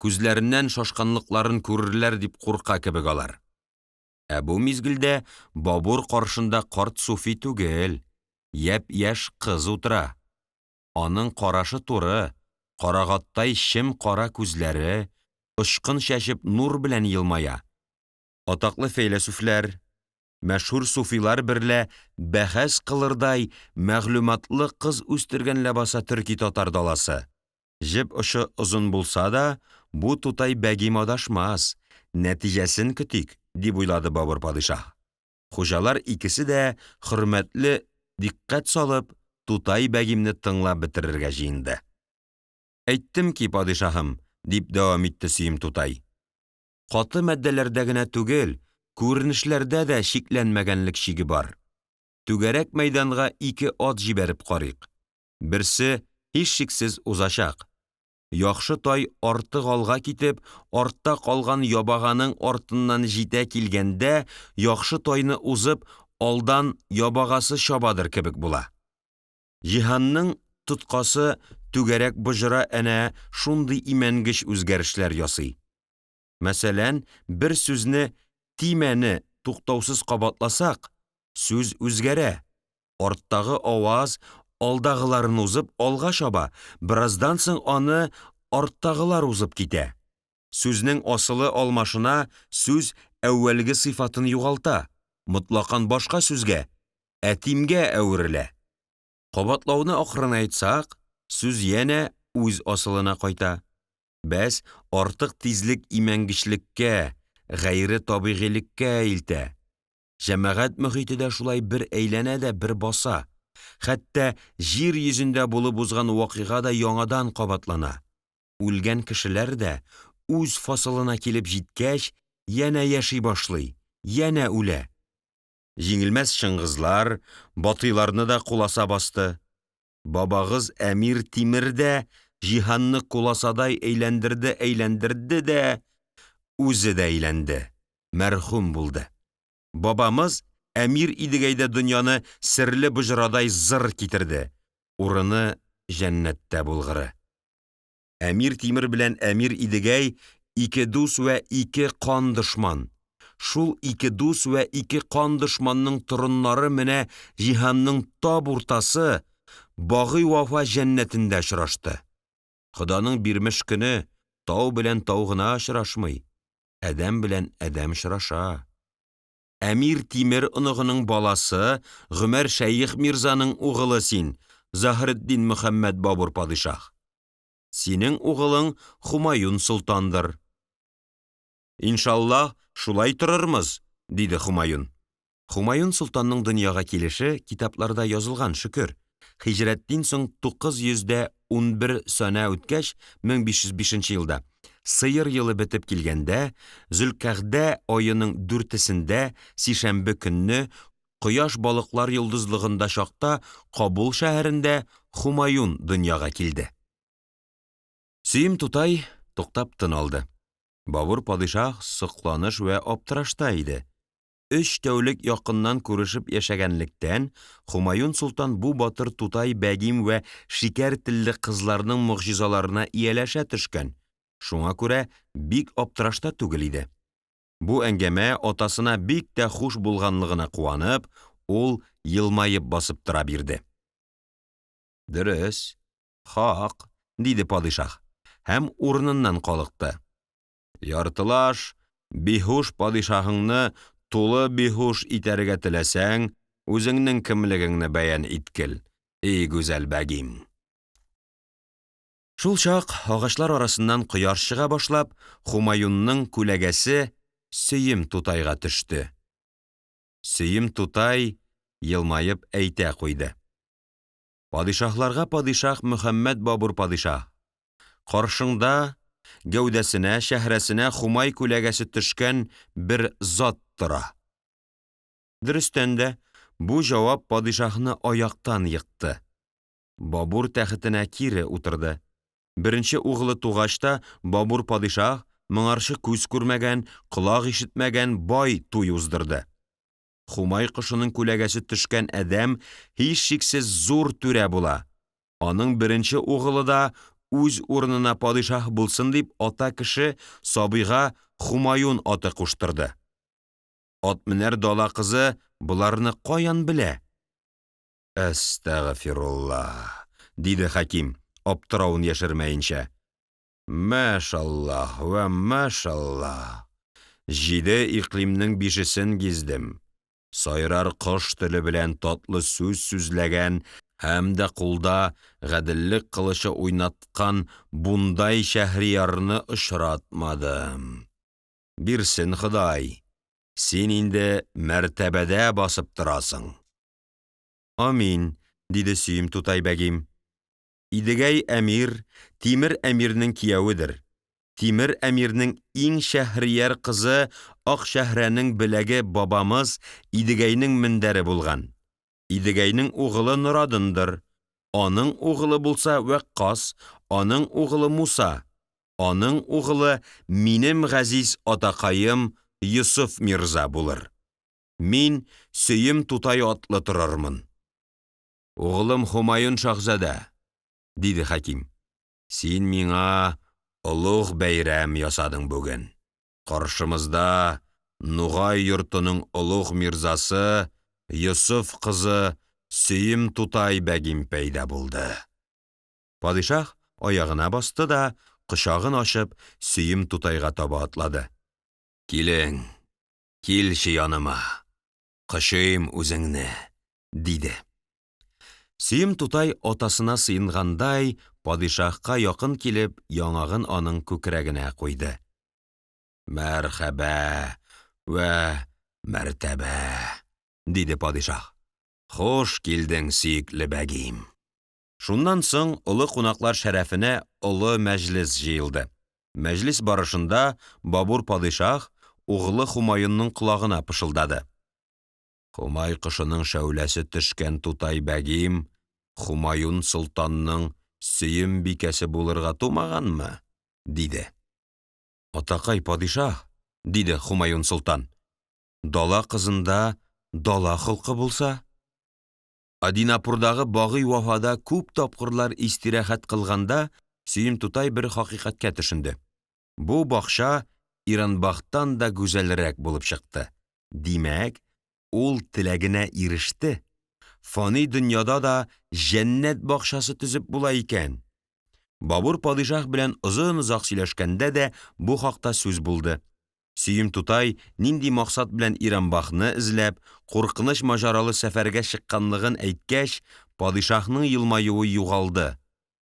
Күзләреннән шашканлыкларын күрерләр дип курка кебек алар. Ә бу мизгелдә Бабур каршында карт суфи түгел, япь-яшь кыз утыра. Аның карашы туры, карагаттай чем кара күзләре, очкын чәчеп нур белән елмая. Атаклы фәйләсүфләр, мәшһүр суфилар берлә бәхәс кылырдай мәгълүматлы кыз үстергән ләбаса төрки-татар даласы. Җеп очы озын булса да, бу тутай бәгим адашмас, нәтиҗәсен көтик, дип уйлады Бабур падишаһ. Хуҗалар икесе дә хөрмәтле дикъкать салып, тутай бәгимне тыңлап бетерергә җыенды. Әйттем ки, падишаһым, дип дәвам итте Сөем тутай. Каты матдәләрдә генә түгел, күренешләрдә дә чикләнмәгәнлек чиге бар. Түгәрәк мәйданга ике ат җибәреп карыйк. Берсе һичшиксез узачак. Яхшы тай артык алга китеп, артта калган ябаганың артыннан җитә килгәндә, яхшы тайны узып, алдан ябагасы чабадыр кебек була. Җиһанның тоткасы түгәрәк боҗра әнә шундый имәнгеч үзгәрешләр ясый. Мәсәлән, бер сүзне тимәне туктаусыз кабатласак, сүз үзгәрә. Арттагы аваз алдагыларын узып алга чаба, бераздан соң аны арттагылар узып китә. Сүзнең асылы алмашына, сүз әүвәлге сыйфатын югалта, мотлакан башка сүзгә, әтимгә әверелә. Кабатлауны акрынайтсак, сүз янә үз асылына кайта. Бәс, артык тизлек имәнгечлеккә, гайре табигыйлеккә илтә. Җәмәгать мөхите дә шулай бер әйләнә дә бер баса. Хәтта җир йөзендә булып узган вакыйга да яңадан кабатлана. Үлгән кешеләр дә үз фасылына килеп җиткәч, янә яши башлый, янә үлә. Җиңелмәс Чыңгызлар, Батыйларны да куласа басты. Бабагыз Әмир Тимер дә җиһанны куласадай әйләндерде-әйләндерде дә, үзе дә әйләнде, мәрхүм булды. Бабамыз Әмир Идегәй дә дөньяны серле боҗрадай зыр китерде. Урыны җәннәттә булгыры. Әмир Тимер белән Әмир Идегәй ике дус вә ике кан дошман. Шул ике дус вә ике кан дошманның торыннары менә җиһанның тап уртасы, Багый Вафа җәннәтендә очрашты. Ходаның бирмеш көне тау белән тау гына очрашмый, адәм белән адәм очраша. Әмир Тимер оныгының баласы Гомәр Шәех мирзаның угылы син, Заһретдин Мөхәммәд Бабур падишаһ. Синең угылың Хумаюн солтандыр. Иншаллаһ, шулай торырмыз, диде Хумаюн. Хумаюн солтанның дөньяга килеше китапларда язылган, шөкер. Һиҗрәттин соң 911 сәнә үткәч, 1505 елда, сыер елы бетеп килгәндә, Зөлкәгъдә аеның дүртесендә, сишәмбе көнне, кояш балыклар йолдызлыгында чакта Кабул шәһәрендә Хумаюн дөньяга килде. Сөем тутай туктап тын алды. Бабур падишаһ сокланыш вә аптырашта иде. Өч тәүлек якыннан күрешеп яшәгәнлектән, Хумаюн солтан бу батыр тутай бәгим вә шикәр телле кызларның могҗизаларына ияләшә төшкән. Шуңа күрә бик аптырашта түгел иде. Бу әңгәмә атасына бик тә хуш булганлыгына куанып, ул елмаеп басып тора бирде. Дөрес, хак, диде падишаһ һәм урыныннан калыкты. Яртылаш, биһуш падишаһыңны тулы биһуш итәргә теләсәң, үзеңнең кемлегеңне бәян иткел, эй гүзәл бәгим. Шул чак агачлар арасыннан кояш чыга башлап, Хумаюнның күләгәсе Сөем тутайга төште. Сөем тутай елмаеп әйтә куйды. Падишаһларга падишаһ Мөхәммәд Бабур падишаһ. Каршыңда гәүдәсенә, чәһрәсенә Хумай күләгәсе төшкән бер зат тора. Дөрестән дә, бу җавап падишаһны аяктан екты. Бабур тәхетенә кире утырды. Беренче угылы тугач та Бабур падишаһ моңарчы күз күрмәгән, колак ишетмәгән бай туй уздырды. Хумай кошының күләгәсе төшкән адәм һичшиксез зур түрә була. Аның беренче угылы да үз урынына падишаһ булсын дип ата кеше сабыйга Хумаюн аты куштырды. Атменәр дала кызы боларны каян белә? Әстәгъфирулла, диде хәким, аптыравын яшермәенчә. Мәшаллаһ вә мәшаллаһ. Җиде иклимнең бишесен гиздем. Сайрар кош теле белән татлы сүз сүзләгән һәм дә кулда гаделлек кылычы уйнаткан бундай шәһриярны очратмадым. Бирсен Ходай, син инде мәртәбәдә басып торасың. Амин, диде Сөем тутай бәгим. Идегәй әмир, Тимер әмирнең кияведер. Тимер әмирнең иң шәһрияр кызы Акшәһрәнең беләге бабамыз Идегәйнең мендәре булган. Идегәйнең угылы Норадындыр. Аның угылы булса Вәккас, аның угылы Муса, аның угылы минем газиз атакаем Йосыф мирза булыр. Мин Сөем тутай атлы торырмын. Угылым Хумаюн шаһзадә, диде хәким. Син миңа олуг бәйрәм ясадың бүген. Каршымызда Нугай йортының олуг мирзасы Йосыф кызы Сөем тутай бәгим пәйда булды. Падишаһ аягына басты да, кочагын ачып, Сөем тутайга таба атлады. Килең, килче яныма, кочыйм үзеңне, диде. Сөем тутай атасына сыенгандай, падишаһка якын килеп, яңагын аның күкрәгенә куйды. Мәрхәбә вә мәртәбә, диде падишаһ. Хуш килдең, сөекле бәгим. Шуннан соң олы кунаклар шәрәфенә олы мәҗлес җыелды. Мәҗлес барышында Бабур падишаһ угылы Хумаюнның колагына пышылдады. Хумай кошының шәүләсе төшкән тутай бәгим Хумаюн солтанның сөем бикәсе булырга тумаганмы? диде. Атакай падишаһ, диде Хумаюн солтан. Дала кызында дала холкы булса? Адинапурдагы Багый Вафада күп тапкырлар истирахәт кылганда Сөем тутай бер хакыйкатькә төшенде. Бу бакча Иранбахтан да гүзәлрәк булып чыкты. Димәк, ул теләгенә иреште. Фани дөньяда да җәннәт бакчасы төзеп була икән. Бабур падишаһ белән озын-озак сөйләшкәндә дә бу хакта сүз булды. Сөем тутай нинди максат белән Иранбахны эзләп, куркыныч маҗаралы сәфәргә чыкканлыгын әйткәч, падишаһның елмаюы югалды.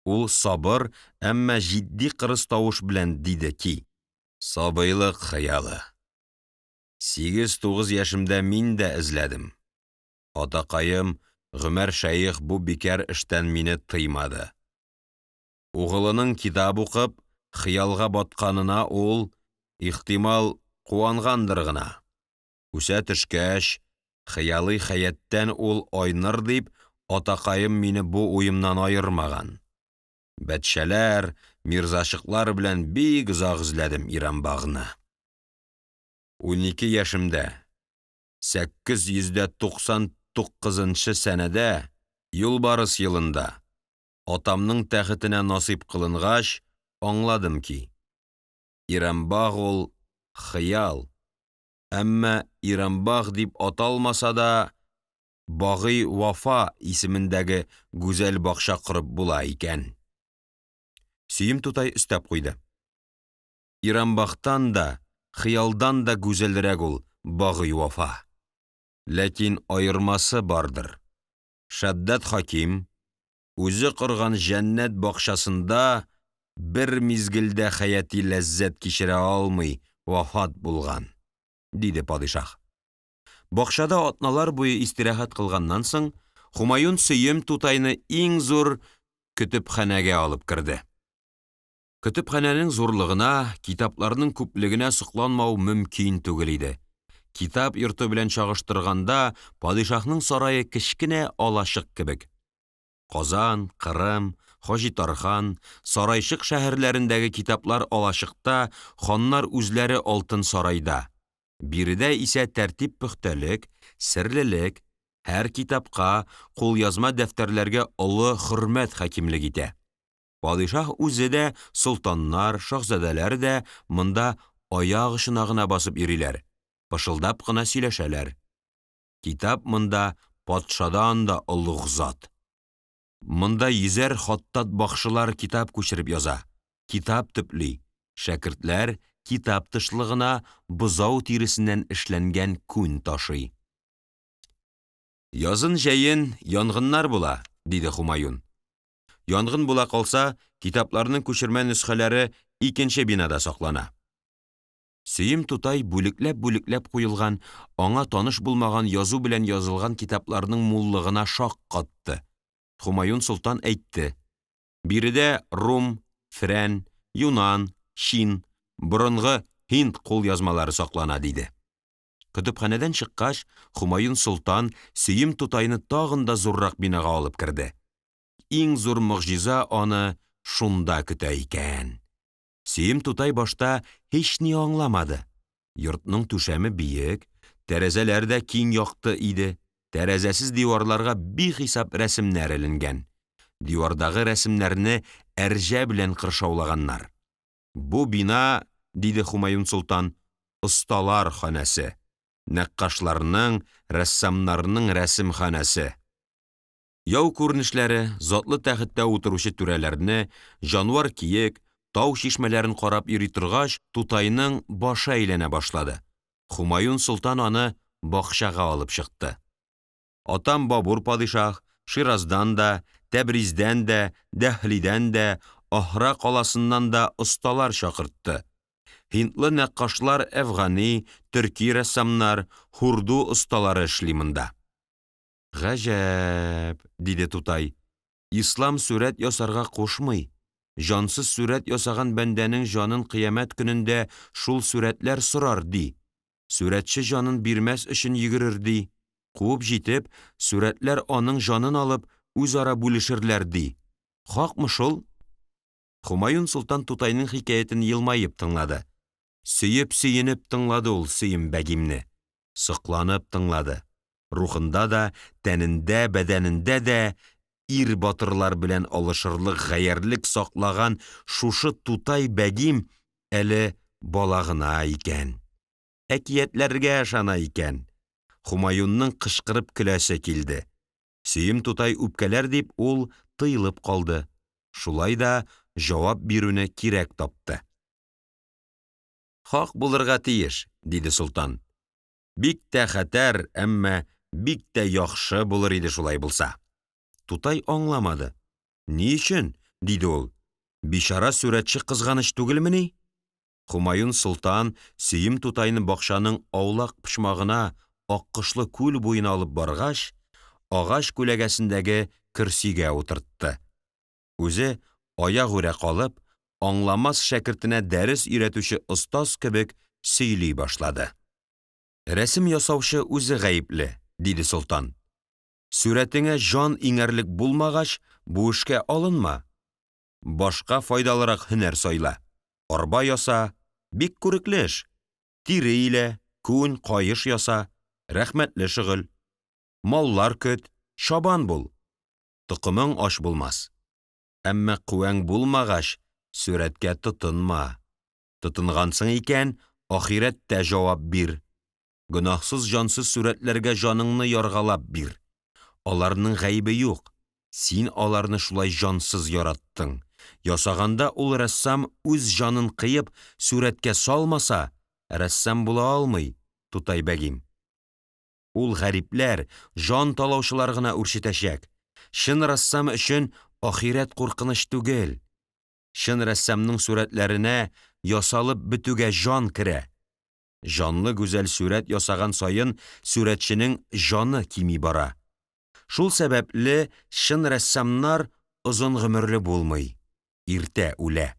Ул сабыр, әмма җитди кырыс тавыш белән диде ки: Сабыйлык хыялы. 8-9 яшемдә мин дә эзләдем. Атакаем Гомәр шәех бу бикәр эштән мине тыймады. Угылының китап укып, хыялга батканына ул, ихтимал, куангандыр гына. Үсә төшкәч, хыялый хәяттән ул айныр дип, атакаем мине бу уемнан аермаган. Бәтшәләр, мирзачыклар белән бик озак эзләдем Ирамбагны. 12 яшемдә, 899 сәнәдә, юлбарыс елында, атамның тәхетенә насыйп кылынгач, аңладым ки, Ирамбаг ул хыял, әмма Ирамбаг дип аталмаса да, Багый Вафа исемендәге гүзәл бакча корып була икән. Сөем тутай өстәп куйды. Ирамбахтан да, хыялдан да гүзәлрәк ул Багый Вафа. Ләкин аермасы бардыр. Шәддәд хаким үзе корган җәннәт бакчасында бер мизгелдә хәяти ләззәт кичерә алмый вафат булган, диде падишаһ. Бакчада атналар буе истирахәт кылганнан соң, Хумаюн Сөем тутайны иң зур көтепханәгә алып керде. Көтепханәнең зурлыгына, китапларның күплегенә сокланмау мөмкин түгел иде. Китап йорты белән чагыштырганда, падишаһның сарае кечкенә алачык кебек. Казан, Кырым, Хаҗи Тархан, Сарайчык шәһәрләрендәге китаплар алачыкта, ханнар үзләре алтын сарайда. Биредә исә тәртип пөхтәлек, серлелек, һәр китапка, кулъязма дәфтәрләргә олы хөрмәт хакимлек итә. Падишаһ үзе дә, солтаннар, шаһзадәләр дә монда аяк очына гына басып йөриләр, пышылдап кына сөйләшәләр. Китап монда патшадан да олуг зат. Монда йөзәр хаттат бакшылар китап күчереп яза, китап төпли, шәкертләр китап тышлыгына бозау тиресеннән эшләнгән күн ташый. Язын-җәен янгыннар була, диде Хумаюн. Янгын була калса, китапларның күчермә нөсхәләре икенче бинада саклана. Сөем тутай бүлекләп-бүлекләп куелган, аңа таныш булмаган язу белән язылган китапларның муллыгына шаккатты. Хумаюн солтан әйтте: "Биредә рум, фрән, юнан, чин, борынгы һинд кулъязмалары саклана", диде. Көтепханәдән чыккач, Хумаюн солтан Сөем тутайны тагын да зуррак бинага алып керде. Иң зур могҗиза аны шунда көтә икән. Сөем тутай башта һични аңламады. Йортның түшәме биек, тәрәзәләр дә киң якты иде. Тәрәзәсез диварларга бихисап рәсемнәр эленгән. Дивардагы рәсемнәрне әрҗә белән кыршаулаганнар. Бу бина, диде Хумаюн солтан, осталар ханәсе, нәккашларның, рәссамнарның рәсемханәсе. Яу күренешләре, затлы тәхеттә утыручы түрәләрне, җанвар киек, тау чишмәләрен карап йөри торгач, тутайның башы әйләнә башлады. Хумаюн солтан аны бакчага алып чыкты. Атам Бабур падишаһ Шираздан да, Тәбриздән дә, Дәһлидән дә, Аһра каласыннан да осталар чакыртты. Һиндлы нәккашлар әфгани, төрки рәссамнар, һурду осталары эшли монда. Гаҗәп, диде тутай. Ислам сурәт ясарга кушмый. Җансыз сурәт ясаган бәндәнең җанын кыямәт көнендә шул сурәтләр сорар, ди. Сурәтче җанын бирмәс өчен йөгерер, ди. Куып җитеп, сурәтләр аның җанын алып, үзара бүлешерләр, ди. Хакмы шул? Хумаюн солтан тутайның хикәятен елмаеп тыңлады. Сөеп-сөенеп тыңлады ул Сөем бәгимне. Сокланып тыңлады. Рухында да, тәнендә, бәдәнендә дә ир батырлар белән алышырлык гаярьлек саклаган шушы тутай бәгим әле бала гына икән. Әкиятләргә ышана икән. Хумаюнның кычкырып көләсе килде. Сөем тутай үпкәләр дип ул тыелып калды. Шулай да җавап бирүне кирәк тапты. Хак булырга тиеш, диде солтан. Бик тә хәтәр, әмма бик тә яхшы булыр иде шулай булса. Тутай аңламады. Ни өчен? диде ул. Бичара сурәтче кызганыч түгелмени? Хумаюн солтан Сөем тутайны бакчаның аулак почмагына, аккошлы күл буена алып баргач, агач күләгәсендәге көрсигә утыртты. Үзе аягүрә калып, аңламас шәкертенә дәрес өйрәтүче остаз кебек сөйли башлады. Рәсем ясаучы үзе гаепле, диде солтан. Сурәтеңә җан иңәрлек булмагач, бу эшкә алынма. Башка файдалырак һөнәр сайла. Арба яса, бик күрекле эш. Тире илә, күн, каеш яса, рәхмәтле шөгыль. Маллар көт, чабан бул. Токымың ач булмас. Әмма куәң булмагач, сурәткә тотынма. Тотынгансың икән, ахирәттә җавап бир. Гөнаһсыз җансыз сурәтләргә җаныңны яргалап бир. Аларның гаебе юк. Син аларны шулай җансыз яраттың. Ясаганда ул рәссам үз җанын кыеп сурәткә салмаса, рәссам була алмый, тутай бәгим. Ул гарипләр, җан талаучылар гына үрчетәчәк. Чын рәссам өчен ахирәт куркыныч түгел. Чын рәссамның сурәтләренә ясалып бетүгә җан керә. Җанлы гүзәл сурәт ясаган саен сурәтченең җаны кими бара. Шул сәбәпле чын рәссамнар озын гомерле булмый, иртә үлә.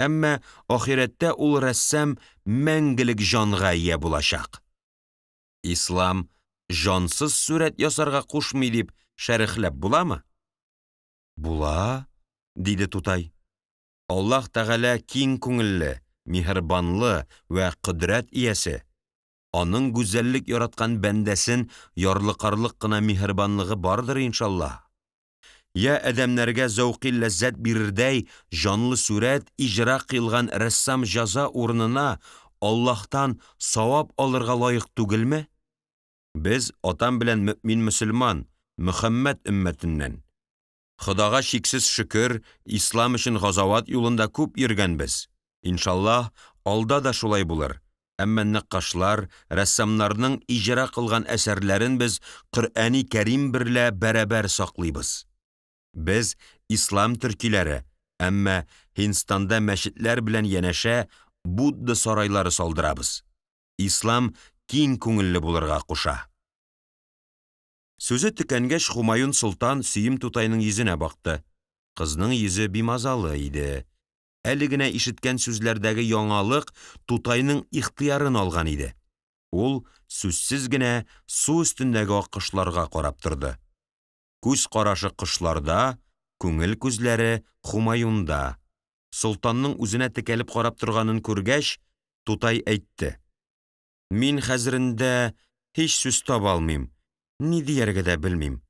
Әмма ахирәттә ул рәссам мәңгелек җанга ия булачак. Ислам җансыз сурәт ясарга кушмый дип шәрехләп буламы? Була, диде тутай. Аллаһ Тәгалә киң күңелле, миһербанлы вә кодрәт иясе. Аның гүзәллек яраткан бәндәсен ярлыкарлык кына миһербанлыгы бардыр, иншаллаһ. Я адәмнәргә зәүкый ләззәт бирердәй җанлы сурәт иҗра кыйлган рәссам җәза урынына Аллаһтан савап алырга лаек түгелме? Без атам белән мөэмин мөселман, Мөхәммәд өммәтеннән. Ходага чиксез шөкер, ислам өчен газават юлында күп йөргәнбез. Иншаллаһ, алда да шулай булыр. Әмма нәккашлар, рәссамнарның иҗра кылган әсәрләрен без Коръәни Кәрим берлә бәрабәр саклыйбыз. Без ислам төркиләре, әмма Һиндстанда мәчетләр белән янәшә Будда сарайлары салдырабыз. Ислам киң күңелле булырга куша. Сүзе төкәнгәч, Хумаюн солтан Сөем тутайның йөзенә бакты. Кызның йөзе бимазалы иде. Әле генә ишеткән сүзләрдәге яңалык тутайның ихтыярын алган иде. Ул сүзсез генә су өстендәге аккошларга карап торды. Күз карашы кошларда, күңел күзләре Хумаюнда. Солтанның үзенә текәлеп карап торганын күргәч, тутай әйтте. Мин хәзерендә һич сүз таба алмыйм, ни дияргә дә белмим.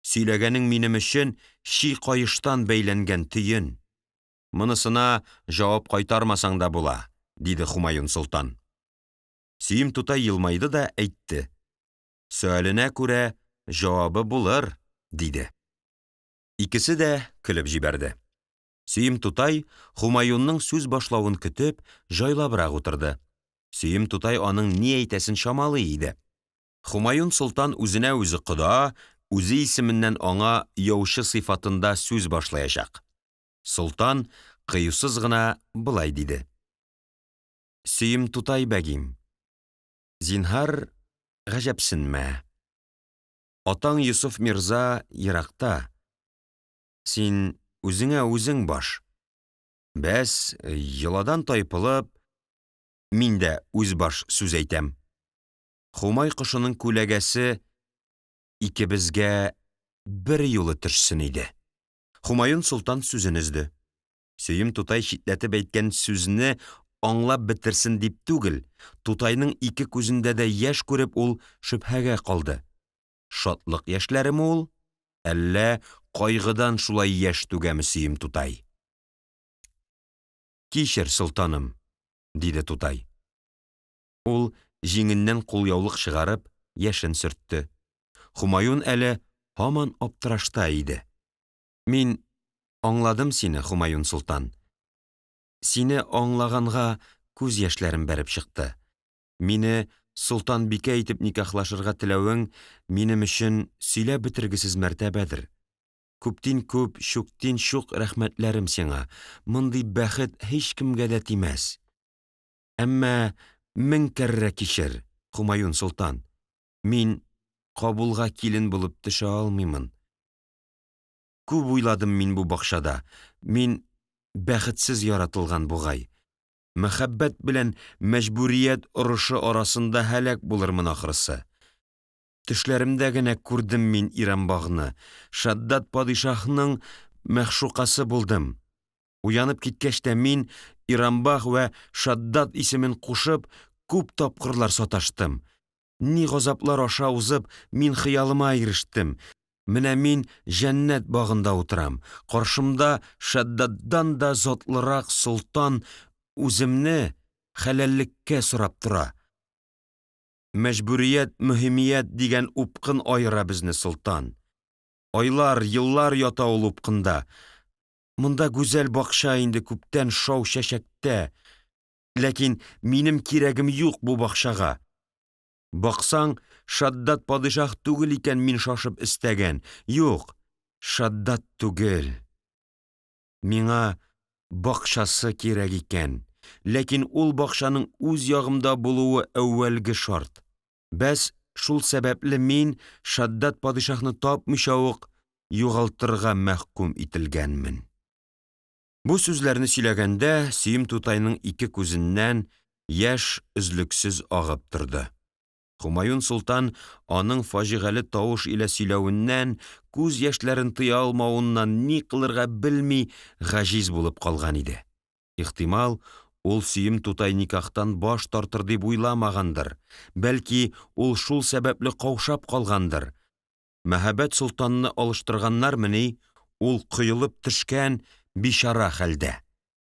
Сөйләгәнең минем өчен чи каештан бәйләнгән төен. Монысына җавап кайтармасаң да була, диде Хумаюн солтан. Сөем тутай елмайды да әйтте. Сөаленә күрә җавабы булыр, диде. Икесе дә көлеп җибәрде. Сөем тутай, Хумаюнның сүз башлавын көтеп, җайлабрак утырды. Сөем тутай аның ни әйтәсен чамалый иде. Хумаюн солтан үзенә үзе кода, үзе исеменнән аңа яучы сыйфатында сүз башлаячак. Солтан кыюсыз гына болай диде. Сөем тутай бәгим, зинһар гаҗәпсенмә. Атаң Йосыф мирза еракта. Син үзеңә үзең баш. Бәс, йоладан тайпылып, мин дә үз баш сүз әйтәм. Хумай кошының күләгәсе икебезгә бер юлы төшсен иде. Хумаюн солтан сүзен өзде. Сөем тутай читләтеп әйткән сүзне аңлап бетерсен дип түгел, тутайның ике күзендә дә яшь күреп ул шөбһәгә калды. Шатлык яшьләреме ул, әллә кайгыдан шулай яшь түгәме Сөем тутай? Кичер, солтаным, диде тутай. Ул җиңеннән кулъяулык чыгарып, яшен сөртте. Хумаюн әле һаман аптырашта иде. Мин аңладым сине, Хумаюн солтан. Сине аңлаганга күз яшьләрем бәреп чыкты. Мине солтанбикә итеп никахлашырга теләвең минем өчен сөйләп бетергесез мәртәбәдер. Күптин күп, чуктин чук рәхмәтләрем сиңа. Мондый бәхет һичкемгә дә тимәс. Әмма мең кәррә кичер, Хумаюн солтан. Мин Кабулга килен булып төшә алмыймын. Күп уйладым мин бу бакчада. Мин бәхетсез яратылган бугай. Мәхәббәт белән мәҗбүрият орышы арасында һәлак булырмын ахрысы. Төшләремдә генә күрдем мин Ирамбагны. Шаддат падишаһның мәгъшукасы булдым. Уянып киткәч тә мин, Ирамбах вә Шаддат исемен кушып, күп тапкырлар саташтым. Ни газаплар аша узып, мин хыялыма ирештем. Менә мин җәннәт багында утырам. Каршымда Шаддаддан да затлырак солтан үземне хәләллеккә сорап тора. Мәҗбүрият, мөһимият дигән упкын аера безне, солтан. Айлар, еллар ята ул упкында. Монда гүзәл бакча инде күптән шау чәчәктә. Ләкин минем кирәгем юк бу бакчага. Баксаң, Шаддат падишаһ түгел икән мин шашып эстәгән. Юк, Шаддат түгел. Миңа бакчасы кирәк икән. Ләкин ул бакчаның үз ягымда булуы әүвәлге шарт. Бәс, шул сәбәпле мин Шаддат падишаһны тапмыйча ук югалтырга мәхкүм ителгәнмен. Бу сүзләрне сөйләгәндә Сөем тутайның ике күзеннән яшь өзлексез агып торды. Хумаюн солтан аның фаҗигале тавыш илә сөйләвеннән, күз яшьләрен тыя алмавыннан ни кылырга белми гаҗиз булып калган иде. Ихтимал, ул Сөем тутай никахтан баш тартыр дип уйламагандыр, бәлки, ул шул сәбәпле каушап калгандыр. Мәһабәт солтанны алыштырганнармыни, ул коелып төшкән бичара хәлдә.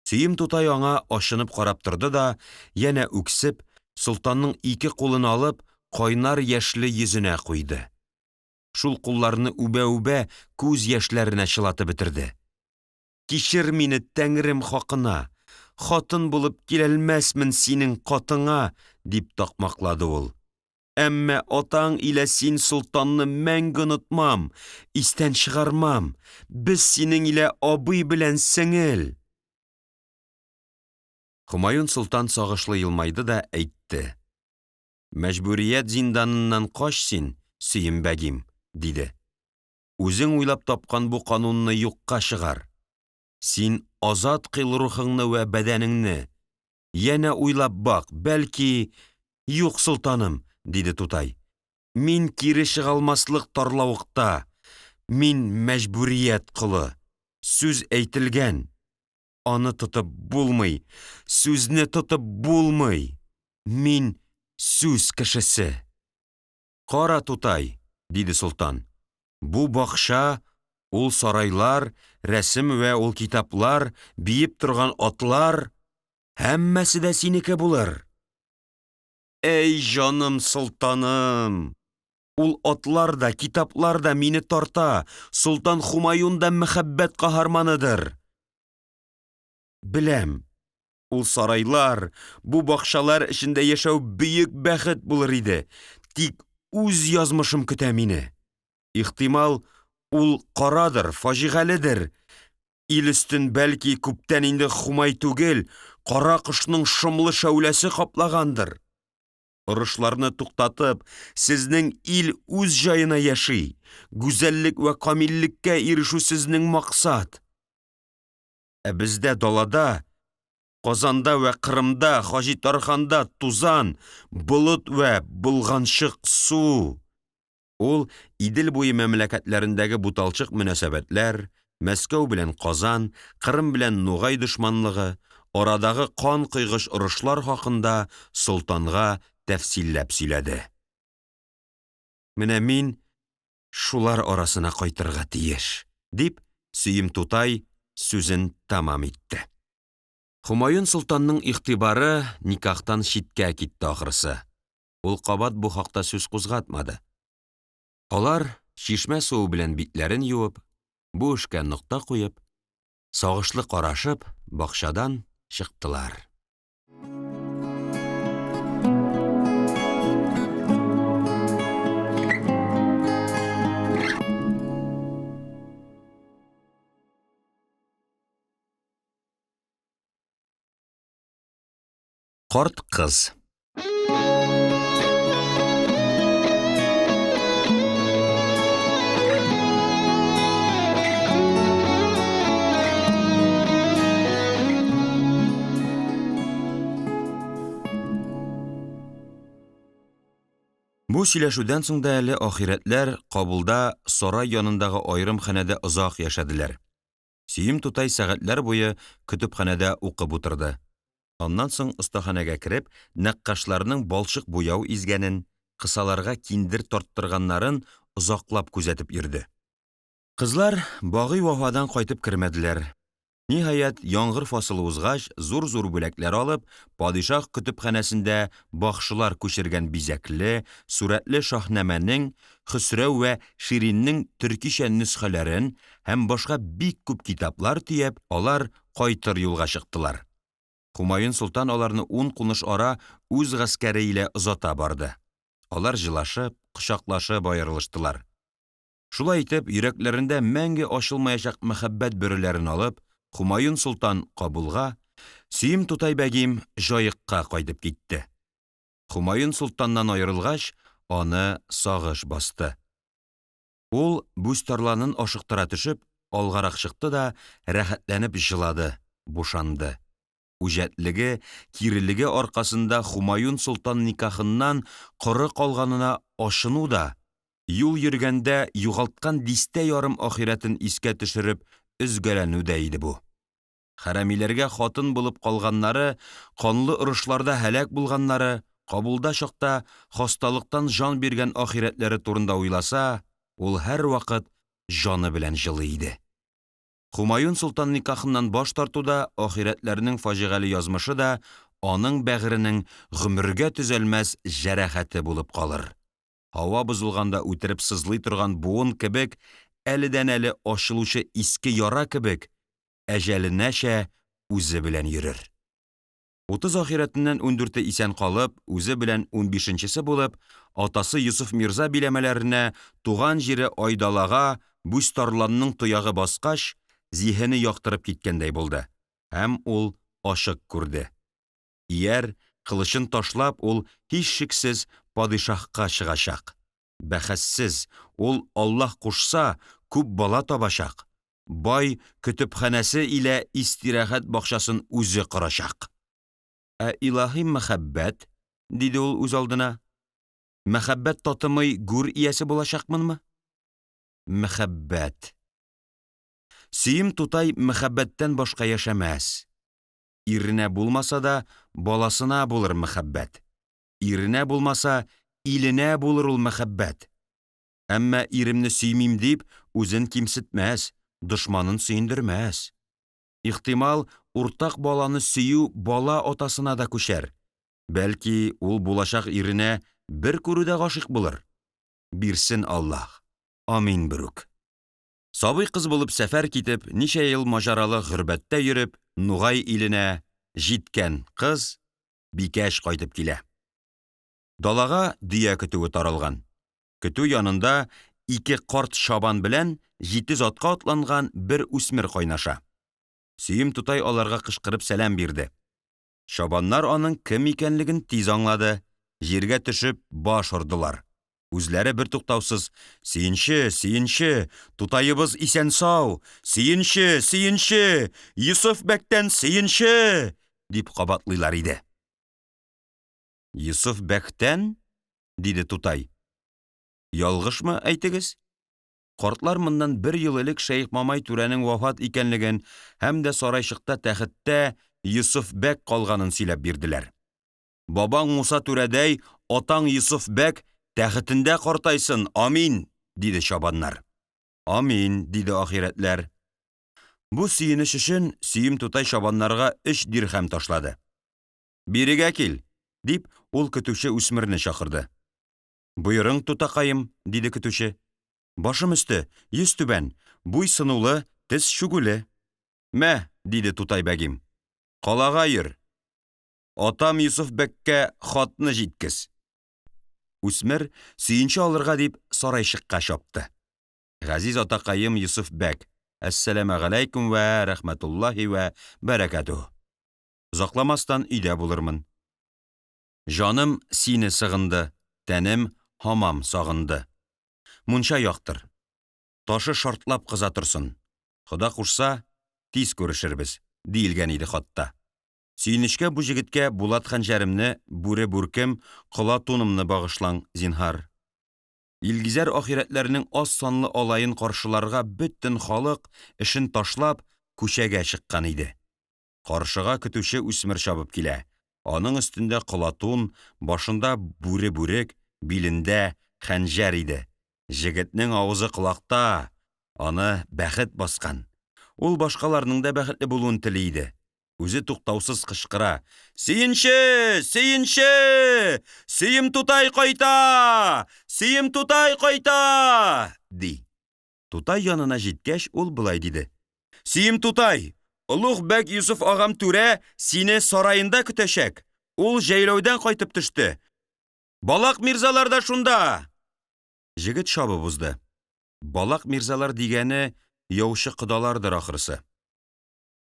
Сөем тутай аңа ачынып карап торды да, янә үксеп, солтанның ике кулын алып, кайнар яшьле йөзенә куйды. Шул кулларны үбә-үбә күз яшьләренә чылатып бетерде. Кичер мине Тәңрем хакына, хатын булып киләлмәсмен синең катыңа, дип такмаклады ул. Әмма атаң илә син солтанны мәңге онытмам, истән чыгармам. Без синең илә абый белән сеңел. Хумаюн солтан сагышлы елмайды да әйтте. Мәҗбүрият зинданыннан кач син, Сөем бәгим, диде. Үзең уйлап тапкан бу канунны юкка чыгар. Син азат кыйл рухыңны вә бәдәнеңне. Янә уйлап бак, бәлки... Юк, солтаным, диде тутай. Мин кире чыга алмаслык тарлавыкта. Мин мәҗбүрият колы. Сүз әйтелгән. Аны тотып булмый. Сүзне тотып булмый. Мин сүз кешесе. Кара, тутай, диде солтан. Бу бакча, ул сарайлар, рәсем вә ул китаплар, биеп торган атлар, һәммәсе дә синеке булыр. Әй, җаным солтаным! Ул атлар да, китаплар да мине тарта, Солтан Хумаюн да мәхәббәт каһарманыдыр. Беләм, ул сарайлар, бу бакчалар эчендә яшәү бөек бәхет булыр иде. Тик үз язмышым көтә мине. Ихтимал, ул карадыр, фаҗигаледер. Ил өстен бәлки күптән инде Хумай түгел, кара кошның шомлы шәүләсе каплагандыр. Орышларны туктатып, сезнең ил үз җаена яши. Гүзәллек вә камиллеккә ирешү сезнең максат. Ә бездә далада, Казанда вә Кырымда, Хаҗи Тарханда тузан, болыт вә болганчык су. Ул Идел буе мәмләкәтләрендәге буталчык мөнәсәбәтләр, Мәскәү белән Казан, Кырым белән Нугай дошманлыгы, арадагы кан койгыч орышлар хакында солтанга тәфсилләп сөйләде. Менә мин шулар арасына кайтырга тиеш, дип Сөем тутай сүзен тәмам итте. Хумаюн солтанның игътибары никахтан читкә китте ахрысы. Ул кабат бу хакта сүз кузгатмады. Алар чишмә суы белән битләрен юып, бу эшкә нокта куеп, сагышлы карашып, бакчадан чыктылар. Карт кыз. Бу сөйләшүдән соң да әле ахирәтләр Кабулда сарай янындагы аерым ханәдә озак яшәделәр. Сөем тутай сәгатьләр буе көтепханәдә укып утырды. Аннан соң остаханәгә кереп, нәккашларның балчык буяу изгәнен, кысаларга киндер тарттырганнарын озаклап күзәтеп йөрде. Кызлар Багый Вафадан кайтып кермәделәр. Ниһаять, яңгыр фасылы узгач, зур-зур бүләкләр алып, падишаһ көтепханәсендә бахшылар күчергән бизәкле, сурәтле Шаһнамәнең, Хөсрәү вә Шириннең төркичә нөсхәләрен һәм башка бик күп китаплар төяп, алар кайтыр юлга чыктылар. Хумаюн солтан аларны ун куныш ара үз гаскәре илә озата барды. Алар җылашып, кочаклашып аерылыштылар. Шулай итеп, йөрәкләрендә мәңге ачылмаячак мәхәббәт бөреләрен алып, Хумаюн солтан Кабулга, Сөем тутай бәгим Җаекка кайтып китте. Хумаюн солтаннан аерылгач, аны сагыш басты. Ул бүзтарланын ашыктыра төшеп, алгарак чыкты да рәхәтләнеп җылады, бушанды. Үҗәтлеге, кирелеге аркасында Хумаюн солтан никахыннан коры калганына ачыну да, юл йөргәндә югалткан дистә ярым ахирәтен искә төшереп өзгәләнү дә иде бу. Хәрәмиләргә хатын булып калганнары, канлы орышларда һәлак булганнары, Кабулда чакта хасталыктан җан биргән ахирәтләре турында уйласа, ул һәрвакыт җаны белән җылый иде. Хумаюн солтан никахыннан баш тарту да, ахирәтләрнең фаҗигале язмышы да аның бәгыренең гомергә төзәлмәс җәрәхәте булып калыр. Һава бозылганда үтереп сызлый торган буын кебек, әледән-әле ачылучы иске яра кебек, әҗәленәчә үзе белән йөрер. 30 ахирәтеннән 14-е исән калып, үзе белән 15-нчесе булып, атасы Йосыф мирза биләмәләренә, туган җире Айдалага Бүзтарланның тоягы баскач, зиһене яктырып киткәндәй булды. Һәм ул ачык күрде. Ияр, кылычын ташлап, ул һичшиксез падишаһка чыгачак. Бәхәссез, ул Аллаһ кушса, күп бала табачак. Бай көтепханәсе илә истирахәт бакчасын үзе корачак. Ә илаһи мәхәббәт, диде ул үз алдына. Мәхәббәт татымый гүр иясе булачакмынмы? Мәхәббәт. Сөем тутай мәхәббәттән башка яшәмәс. Иренә булмаса да, баласына булыр мәхәббәт. Иренә булмаса, иленә булыр ул мәхәббәт. Әмма иремне сөймим дип, үзен кимсетмәс, дошманын сөендермәс. Ихтимал, уртак баланы сөю бала атасына да күчәр. Бәлки, ул булачак иренә бер күрүдә гашыйк булыр. Бирсен Аллаһ. Амин берүк. Сабый кыз булып сәфәр китеп, ничә ел маҗаралы горбәттә йөреп, Нугай иленә җиткән кыз Бикәч кайтып килә. Далага дөя көтүе таралган. Көтү янында ике карт чабан белән җитез атка атланган бер үсмер кайнаша. Сөем тутай аларга кычкырып сәлам бирде. Чабаннар аның кем икәнлеген тиз аңлады, җиргә төшеп баш ордылар. Үзләре бертуктаусыз «Сөенче, сөенче, тутаебыз исән-сау! Сөенче, сөенче, Йосыф бәктән сөенче!» дип кабатлыйлар иде. Йосыф бәктән? диде тутай. Ялгышмы, әйтегез? Картлар моннан бер ел элек Шәех Мамай түрәнең вафат икәнлеген һәм дә сарайчыкта тәхеттә Йосыф бәк калганын сөйләп бирделәр. Бабаң Муса түрәдәй, атаң Йосыф бәк тәхетендә картайсын, амин, диде чабаннар. Амин, диде ахирәтләр. Бу сөенеч өчен Сөем тутай чабаннарга өч дирхәм ташлады. Бирегә кил, дип, ул көтүче үсмерне чакырды. Боерың, тутакаем, диде көтүче. Башым өсте, йөз түбән, буй сынулы, тез чүгүле. Мә, диде тутай бәгим. Калага йөр. Атам Йосыф бәккә хатны җиткез. Үсмер, сөенче алырга дип, сарайчыкка чапты. Газиз атакаем Йосыф бәк, әссәламегаләйкүм вә рәхмәтуллаһи вә бәрәкәтүһ. Озакламастан өйдә булырмын. Җаным сине сыгынды, тәнем һамам сагынды. Мунча яктыр. Ташы шартлап кыза торсын. Хода кушса, тиз күрешербез, диелгән иде хатта. Сөенечкә бу җегеткә булат хәнҗәремне, бүре бүркем, кола тунымны багышлаң, зинһар. Илгизәр ахирәтләрнең аз санлы алаен каршыларга бөтен халык, эшен ташлап, күчәгә чыккан иде. Каршыга көтүче үсмер чабып килә. Аның өстендә колатун, башында бүре бүрек, билендә хәнҗәр иде. Җегетнең авызы колакта, аны бәхет баскан. Ул башкаларның да бәхетле булуын тели иде. Үзе туктаусыз кычкыра: «Сөенче! Сөенче! Сөем тутай кайта! Сөем тутай кайта!» – ди. Тутай янына җиткәч, ул болай диде: «Сөем тутай, олуг бәк Йосыф агам түрә сине сараенда көтәчәк. Ул җәйләүдән кайтып төште. Балак мирзалар да шунда!» Җегет чабып узды. Балак мирзалар дигәне яучы кодалардыр ахрысы.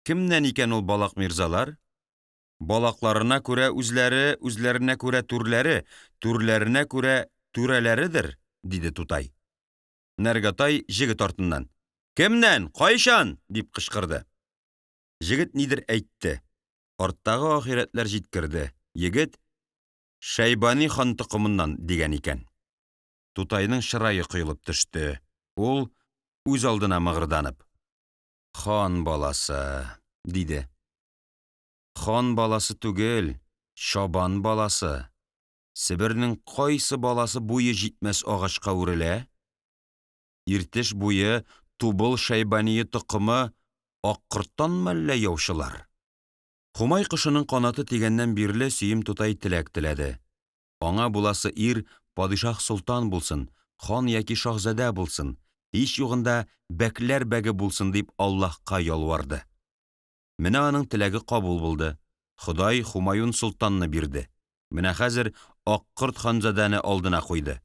Кемнән икән ул балак мирзалар? Балакларына күрә үзләре, үзләренә күрә түрләре, түрләренә күрә түрәләредер, диде Тутай. Нәргатай җегет артыннан: «Кемнән? Кайчан?» – дип кычкырды. Җегет нидер әйтте. Арттагы ахирәтләр җиткерде. Егет Шәйбани хан токымыннан дигән икән. Тутайның чырае коелып төште. Ул үз алдына мыгырданып: «Хан баласы», – диде. «Хан баласы түгел, чабан баласы. Себернең кайсы баласы буе җитмәс агачка үрелә? Иртеш буе Тубыл Шәйбание токымы аккорттанмы әллә яучылар?» Хумай кошының канаты тигәннән бирле Сөем тутай теләк теләде. Аңа буласы ир падишаһ солтан булсын, хан яки шаһзадә булсын, һич югында бәкләр бәге булсын дип Аллаһка ялварды. Менә аның теләге кабул булды. Ходай Хумаюн солтанны бирде. Менә хәзер Аккорт ханзадәне алдына куйды.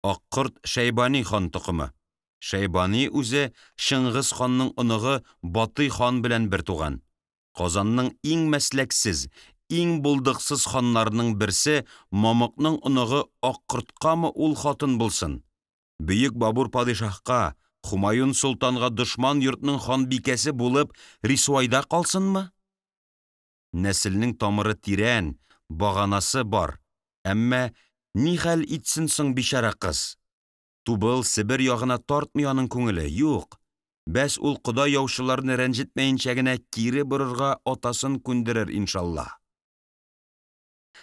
Аккорт Шәйбани хан токымы. Шәйбани үзе Чыңгыз ханның оныгы Батый хан белән бер туган. Казанның иң мәсләксез, иң булдыксыз ханнарының берсе Мамыкның оныгы Аккорткамы ул хатын булсын? Бөек Бабур падишаһка, Хумаюн солтанга дошман йортның ханбикәсе булып рисвайда калсынмы? Нәселнең тамыры тирән, баганасы бар. Әмма ни хәл итсен соң бичара кыз? Тубыл, Себер ягына тартмый аның күңеле, юк. Бәс ул кода яучыларны рәнҗетмәенчә генә кире борырга атасын күндерер, иншалла.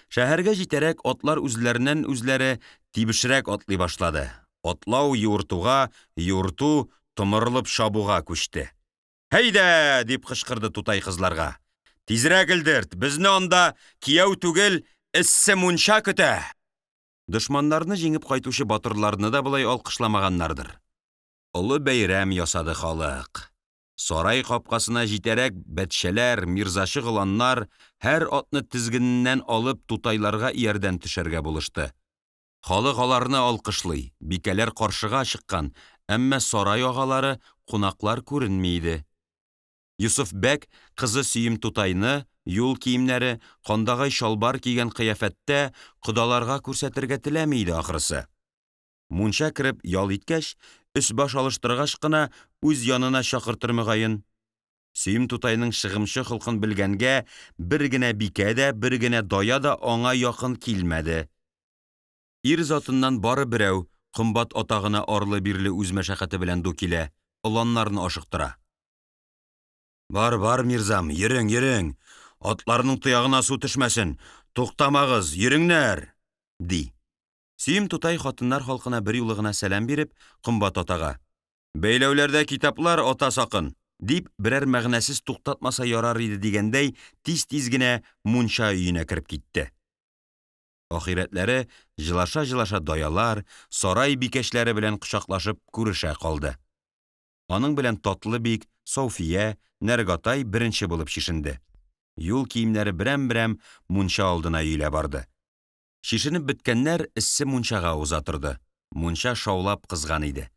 Шәһәргә җитәрәк атлар үзләреннән үзләре тибешрәк атлый башлады. Атлау юыртуга, юырту томырылып чабуга күчте. «Һәйдә!» – дип кычкырды тутай кызларга. «Тизрәк элдерт, безне анда кияү түгел, эссе мунча көтә!» Дошманнарны җиңеп кайтучы батырларны да болай алкышламаганнардыр. Олы бәйрәм ясады халык. Сарай капкасына җитәрәк бәтчәләр, мирзачы голаннар һәр атны тезгененнән алып тутайларга иярдән төшәргә булышты. Халык аларны алкышлый, бикәләр каршыга чыккан, әмма сарай агалары, кунаклар күренми иде. Йосыф бәк кызы Сөем тутайны, юл киемнәре, кандагай чалбар кигән кыяфәттә кодаларга күрсәтергә теләми иде ахрысы. Мунча кереп ял иткәч, өс-баш алыштыргач кына үз янына чакыртыр мөгаен. Сөем тутайның чыгымчы холкын белгәнгә бер генә бикә дә, бер генә дая да аңа якын килмәде. Ир затыннан бары берәү, Комбат ата гына арлы-бирле үз мәшәкате белән ду килә, оланнарны ашыктыра. Бар, бар, мирзам, йөрең, йөрең. Атларның тоягына су төшмәсен. Туктамагыз, йөреңнәр, ди. Сөем тутай хатыннар халкына бер юлы гына сәлам биреп, Комбат атага: «Бәйләүләрдә китаплар, ата сакын!» дип, берәр мәгънәсез туктатмаса ярар иде дигәндәй, тиз-тиз генә мунча өенә кереп китте. Ахирәтләре җылаша-җылаша даялар, сарай бикәчләре белән кочаклашып күрешә калды. Аның белән Татлы бик, Сауфия, Нәргатай беренче булып чишенде. Юл киемнәре берәм-берәм мунча алдына өелә барды. Чишенеп беткәннәр эссе мунчага уза торды. Мунча шаулап кызган иде.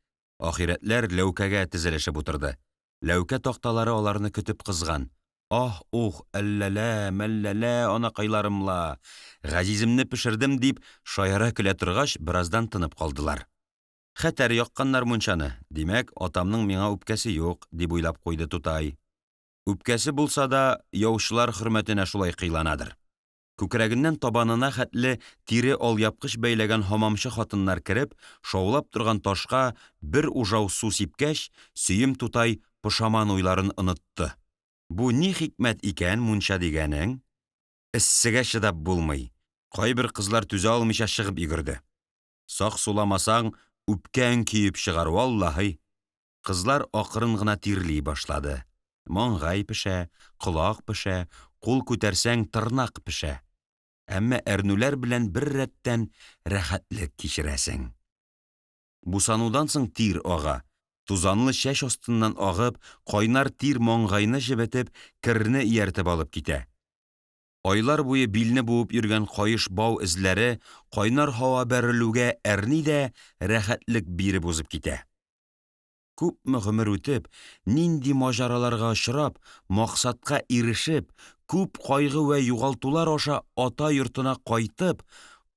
Ахирәтләр ләүкәгә тезелешеп утырды. Ләүкә такталары аларны көтеп кызган. Аһ-ух, әлләлә, мәлләлә, анакайларым ла, газиземне пешердем дип шаяра көлә торгач, бераздан тынып калдылар. Хәтәр якканнар мунчаны, димәк, атамның миңа үпкәсе юк, дип уйлап куйды тутай. Үпкәсе булса да, яучылар хөрмәтенә шулай кыйланадыр. Күкрәгеннән табанына хәтле тире алъяпкыч бәйләгән һамамчы хатыннар кереп, шаулап торган ташка бер ужау су сипкәч, Сөем тутай пошаман уйларын онытты. Бу ни хикмәт икән мунча дигәнең? Эссегә чыдап булмый, кайбер кызлар түзә алмыйча чыгып йөгерде. Сак суламасаң, үпкәң көеп чыгар, валлаһи. Кызлар акрын гына тирли башлады. Маңгай пешә, колак пешә, кул күтәрсәң, тырнак пешә. Әмма әрнүләр белән беррәттән рәхәтлек кичерәсең. Бусанудан соң тир ага. Тузанлы чәч астыннан агып, кайнар тир маңгайны җебетеп, керне ияртеп алып китә. Айлар буе билне буып йөргән каеш бау эзләре кайнар һава бәрелүгә әрни дә рәхәтлек биреп узып китә. Күпме гомер үтеп, нинди маҗараларга очрап, максатка ирешеп, күп кайгы вә югалтулар аша ата йортына кайтып,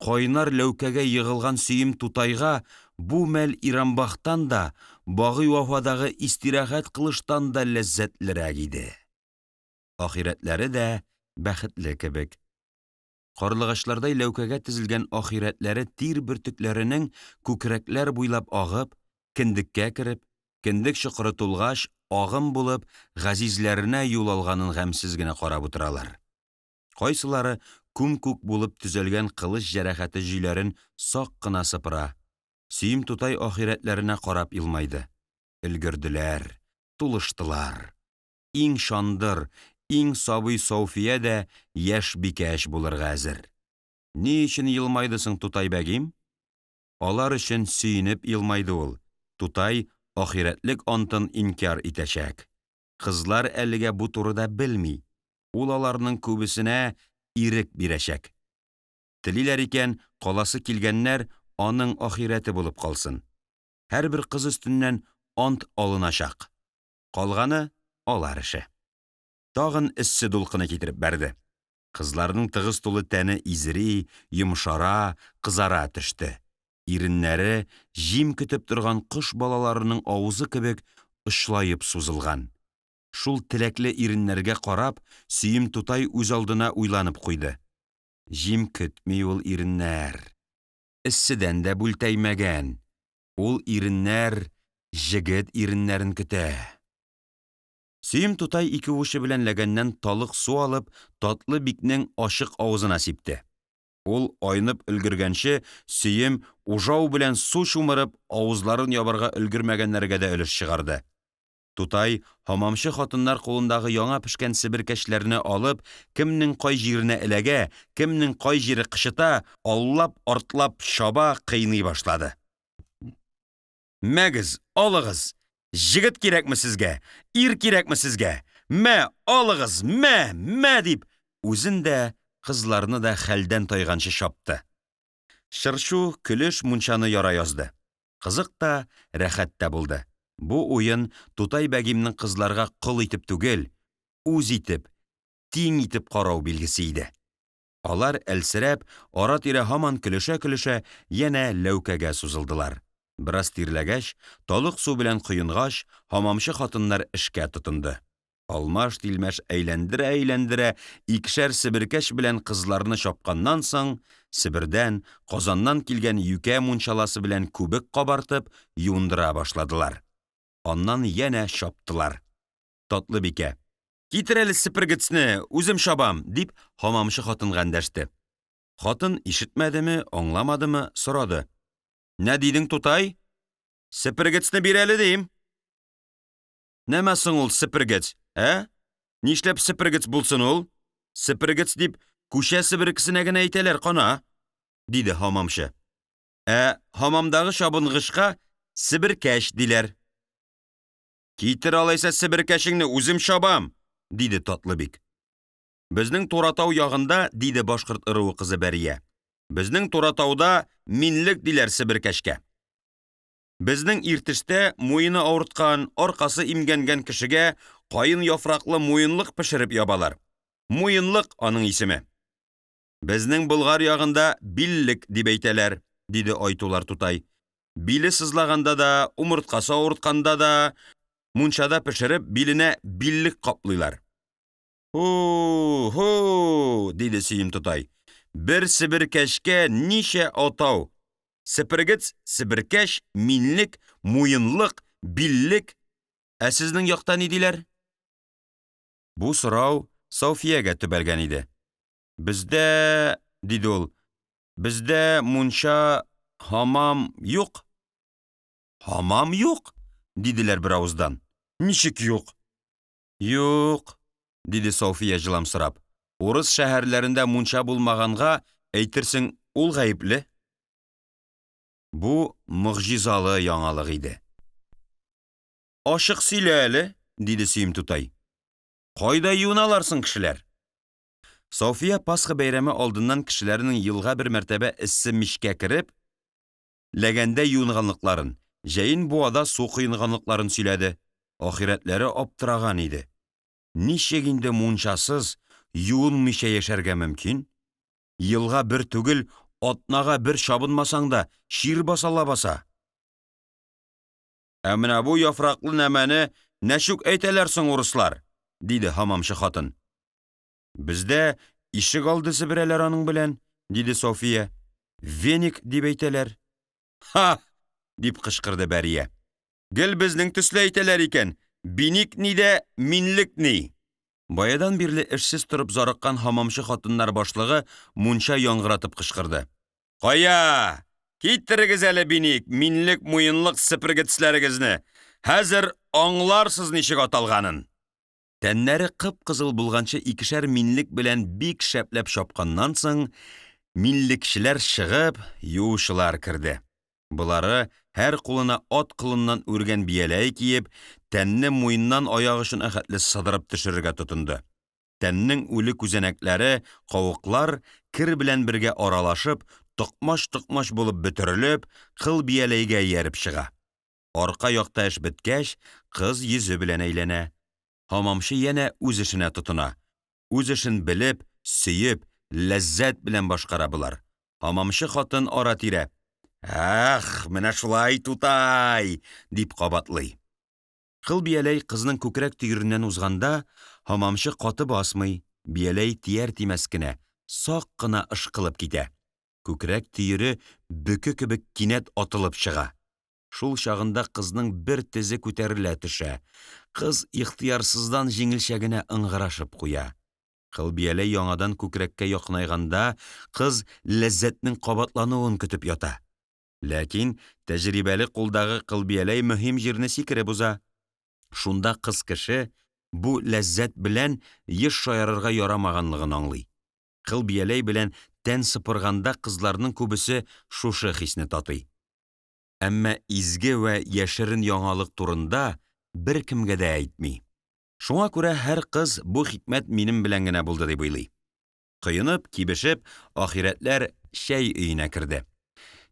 кайнар ләүкәгә егылган Сөем тутайга бу мәл Ирамбахтан да, Багый Вафадагы истирахәт кылыштан да ләззәтлерәк иде. Ахирәтләре дә бәхетле кебек. Карлыгачлардай ләүкәгә тезелгән ахирәтләре тир бөртекләренең күкрәкләр буйлап агып, кендеккә кереп, кендек чокыры тулгач, агым булып, газизләренә юл алганын гамьсез генә карап утыралар. Кайсылары күм-күк булып төзәлгән кылыч җәрәхәте җөйләрен сак кына сыпыра. Сөем тутай ахирәтләренә карап елмайды. Өлгерделәр, тулыштылар. Иң чандыр, иң сабый София дә яшь бикәч булырга әзер. Ни өчен елмайды соң тутай бәгим? Алар өчен сөенеп елмайды ул. Тутай ахирәтлек антын инкяр итәчәк. Кызлар әлегә бу турыда белми. Ул аларның күбесенә ирек бирәчәк. Телиләр икән, каласы килгәннәр аның ахирәте булып калсын. Һәрбер кыз өстеннән ант алыначак. Калганы алар эше. Тагын эссе дулкыны китереп бәрде. Кызларның тыгыз тулы тәне изри, йомшара, кызара төште. Иреннәре җим көтеп торган кош балаларының авызы кебек очлаеп сузылган. Шул теләкле иреннәргә карап, Сөем тутай үз алдына уйланып куйды. Җим көтми ул иреннәр. Эсседән дә бүлтәймәгән. Ул иреннәр җегет иреннәрен көтә. Сөем тутай ике учы белән ләгәннән талык су алып, татлы бикнең ачык авызына сипте. Ул айнып өлгергәнче, Сөем ужау белән су чумырып, авызларын ябарга өлгермәгәннәргә дә өлеш чыгарды. Тутай һамамчы хатыннар кулындагы яңа пешкән себеркәчләрне алып, кемнең кай җиренә эләгә, кемнең кай җире кычыта, аллап-артлап чаба, кыйный башлады. Мәгез, алыгыз! Җегет кирәкме сезгә? Ир кирәкме сезгә? Мә, алыгыз, мә, мә дип, үзен дә, кызларны да хәлдән тайганчы чапты. Чырчу, көлеш мунчаны яра язды. Кызык та, рәхәт тә булды. Бу уен Тутай бәгимнең кызларга кол итеп түгел, үз итеп, тиң итеп карау билгесе иде. Алар әлсерәп, ара-тирә һаман көлешә-көлешә янә ләүкәгә сузылдылар. Бераз тирләгәч, талык су белән коенгач, һамамчы хатыннар эшкә тотынды. Алмаш-тилмәш әйләндерә-әйләндерә икешәр себеркәч белән кызларны чапканнан соң, Себердән, Казаннан килгән юкә мунчаласы белән күбек кабартып, юындыра башладылар. Аннан янә чаптылар. Татлыбикә: "Китер әле сепергецне, үзем чабам", дип, һамамчы хатынга эндәште. Хатын ишетмәдеме, аңламадымы, сорады: "Нә дидең, тутай? Сепергецне бир әле, дим." Нәмә соң ул сепергец, ә? Нишләп сепергец булсын ул? Сепергец дип күчә себеркесенә генә әйтәләр, кана, диде һамамчы. Ә һамамдагы чабынгычка себеркәч диләр. Китер алайса себеркәчеңне, үзем чабам, диде Татлыбик. Безнең Туратау ягында, диде башкорт ыруы кызы Бәрия. Безнең Туратауда минлек диләр себеркәчкә. Безнең Иртештә муены авырткан, аркасы имгәнгән кешегә каен яфраклы муенлык пешереп ябалар. Муенлык аның исеме. Безнең Болгар ягында биллек дип әйтәләр, диде Айтулар тутай. Биле сызлаганда да, умырткасы авыртканда да, мунчада пешереп, биленә биллек каплыйлар. Һу-һу, диде Сөем тутай. Бер себеркәчкә ничә атау? Сепергец, себеркәч, минлек, муенлык, биллек. Ә сезнең якта ни диләр? Бу сорау Сауфиягә төбәлгән иде. Бездә, диде ул, бездә мунча, һамам юк. Һамам юк? диделәр беравыздан. Ничек юк? Юк, диде София җыламсырап. Урыс шәһәрләрендә мунча булмаганга, әйтерсең, ул гаепле. Бу могҗизалы яңалык иде. Ачык сөйлә әле, диде Сөем тутай. Кайда юыналар соң кешеләр? София Пасха бәйрәме алдыннан кешеләрнең елга бер мәртәбә эссе мичкә кереп, ләгәндә юынганлыкларын, җәен буада су коенганлыкларын сөйләде. Ахирәтләре аптыраган иде. Ничек инде мунчасыз, юынмыйча яшәргә мөмкин? Елга бер түгел, атнага бер чабынмасаң да, чир баса лабаса. Ә менә бу яфраклы нәмәне нәчүк әйтәләр соң урыслар? диде һамамчы хатын. Бездә ишек алды себерәләр аның белән, диде София. Веник дип әйтәләр. Ха! дип кычкырды Бәрия. Гел безнең төсле әйтәләр икән. Биник ни дә, минлек ни. Баядан бирле эшсез торып зарыккан һамамчы хатыннар башлыгы мунча яңгыратып кычкырды. Кая? Китерегез әле биник, минлек муенлык сепергецләрегезне. Хәзер аңларсыз ничек аталганын. Тәннәре кып-кызыл булганчы икешәр минлек белән бик шәпләп чапканнан соң, минлекчеләр чыгып, юучылар керде. Болары һәр кулына ат кылыннан үргән бияләй киеп, тәнне муеннан аяк очына хәтле сыдырып төшерергә тотынды. Тәннең үле күзәнәкләре, кавыклар кер белән бергә аралашып, токмач-токмач булып бөтерелеп, кыл бияләйгә ияреп чыга. Арка якта эш беткәч, кыз йөзе белән әйләнә. Һамамчы янә үз эшенә тотына. Үз эшен белеп, сөеп, ләззәт белән башкара болар. Һамамчы хатын ара-тирә Ах, менә шулай, тутай! дип кабатлый. Кыл бияләй кызның күкрәк төереннән узганда, һамамчы каты басмый, бияләй тияр-тимәс кенә, сак кына ышкылып китә. Күкрәк төере бөке кебек кинәт атылып чыга. Шул чагында кызның бер тезе күтәрелә төшә. Кыз ихтыярсыздан җиңелчә генә ыңгырашып куя. Кыл бияләй яңадан күкрәккә якынайганда, кыз ләззәтнең кабатлануын көтеп ята. Ләкин тәҗрибәле кулдагы кыл бияләй мөһим җирне сикереп уза. Шунда кыз кеше бу ләззәт белән еш шаярырга ярамаганлыгын аңлый. Кыл бияләй белән тән сыпырганда кызларның күбесе шушы хисне татый. Әмма изге вә яшерен яңалык турында беркемгә дә әйтми. Шуңа күрә һәр кыз бу хикмәт минем белән генә булды дип уйлый. Коенып, кибешеп, ахирәтләр чәй өенә керде.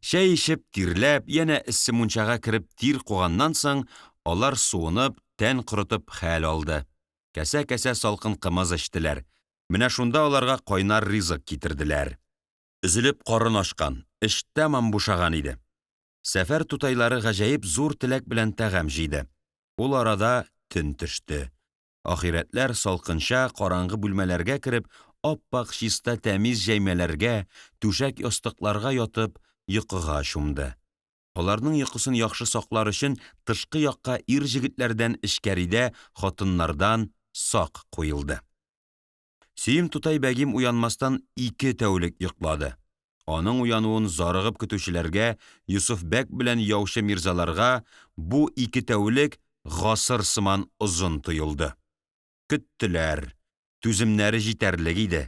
Чәй эчеп, тирләп, янә эссе мунчага кереп тир куганнан соң, алар суынып, тән корытып хәл алды. Кәсә-кәсә салкын кымыз эчтеләр. Менә шунда аларга кайнар ризык китерделәр. Өзелеп карын ачкан, эч тәмам бушаган иде. Сәфәр тутайлары гаҗәеп зур теләк белән тәгам җыйды. Ул арада төн төште. Ахирәтләр салкынча караңгы бүлмәләргә кереп, ап-ак чиста тәмиз җәймәләргә, түшәк-ястыкларга ятып, йокыга чумды. Аларның йокысын яхшы саклар өчен тышкы якка ир-җегетләрдән, эчкәридә хатыннардан сак куелды. Сөем тутай бәгим уянмастан ике тәүлек йоклады. Аның уянуын зарыгып көтүчеләргә, Йосыф бәк белән яучы мирзаларга бу ике тәүлек гасыр сыман озын тоелды. Көттеләр, түземнәре җитәрлек иде.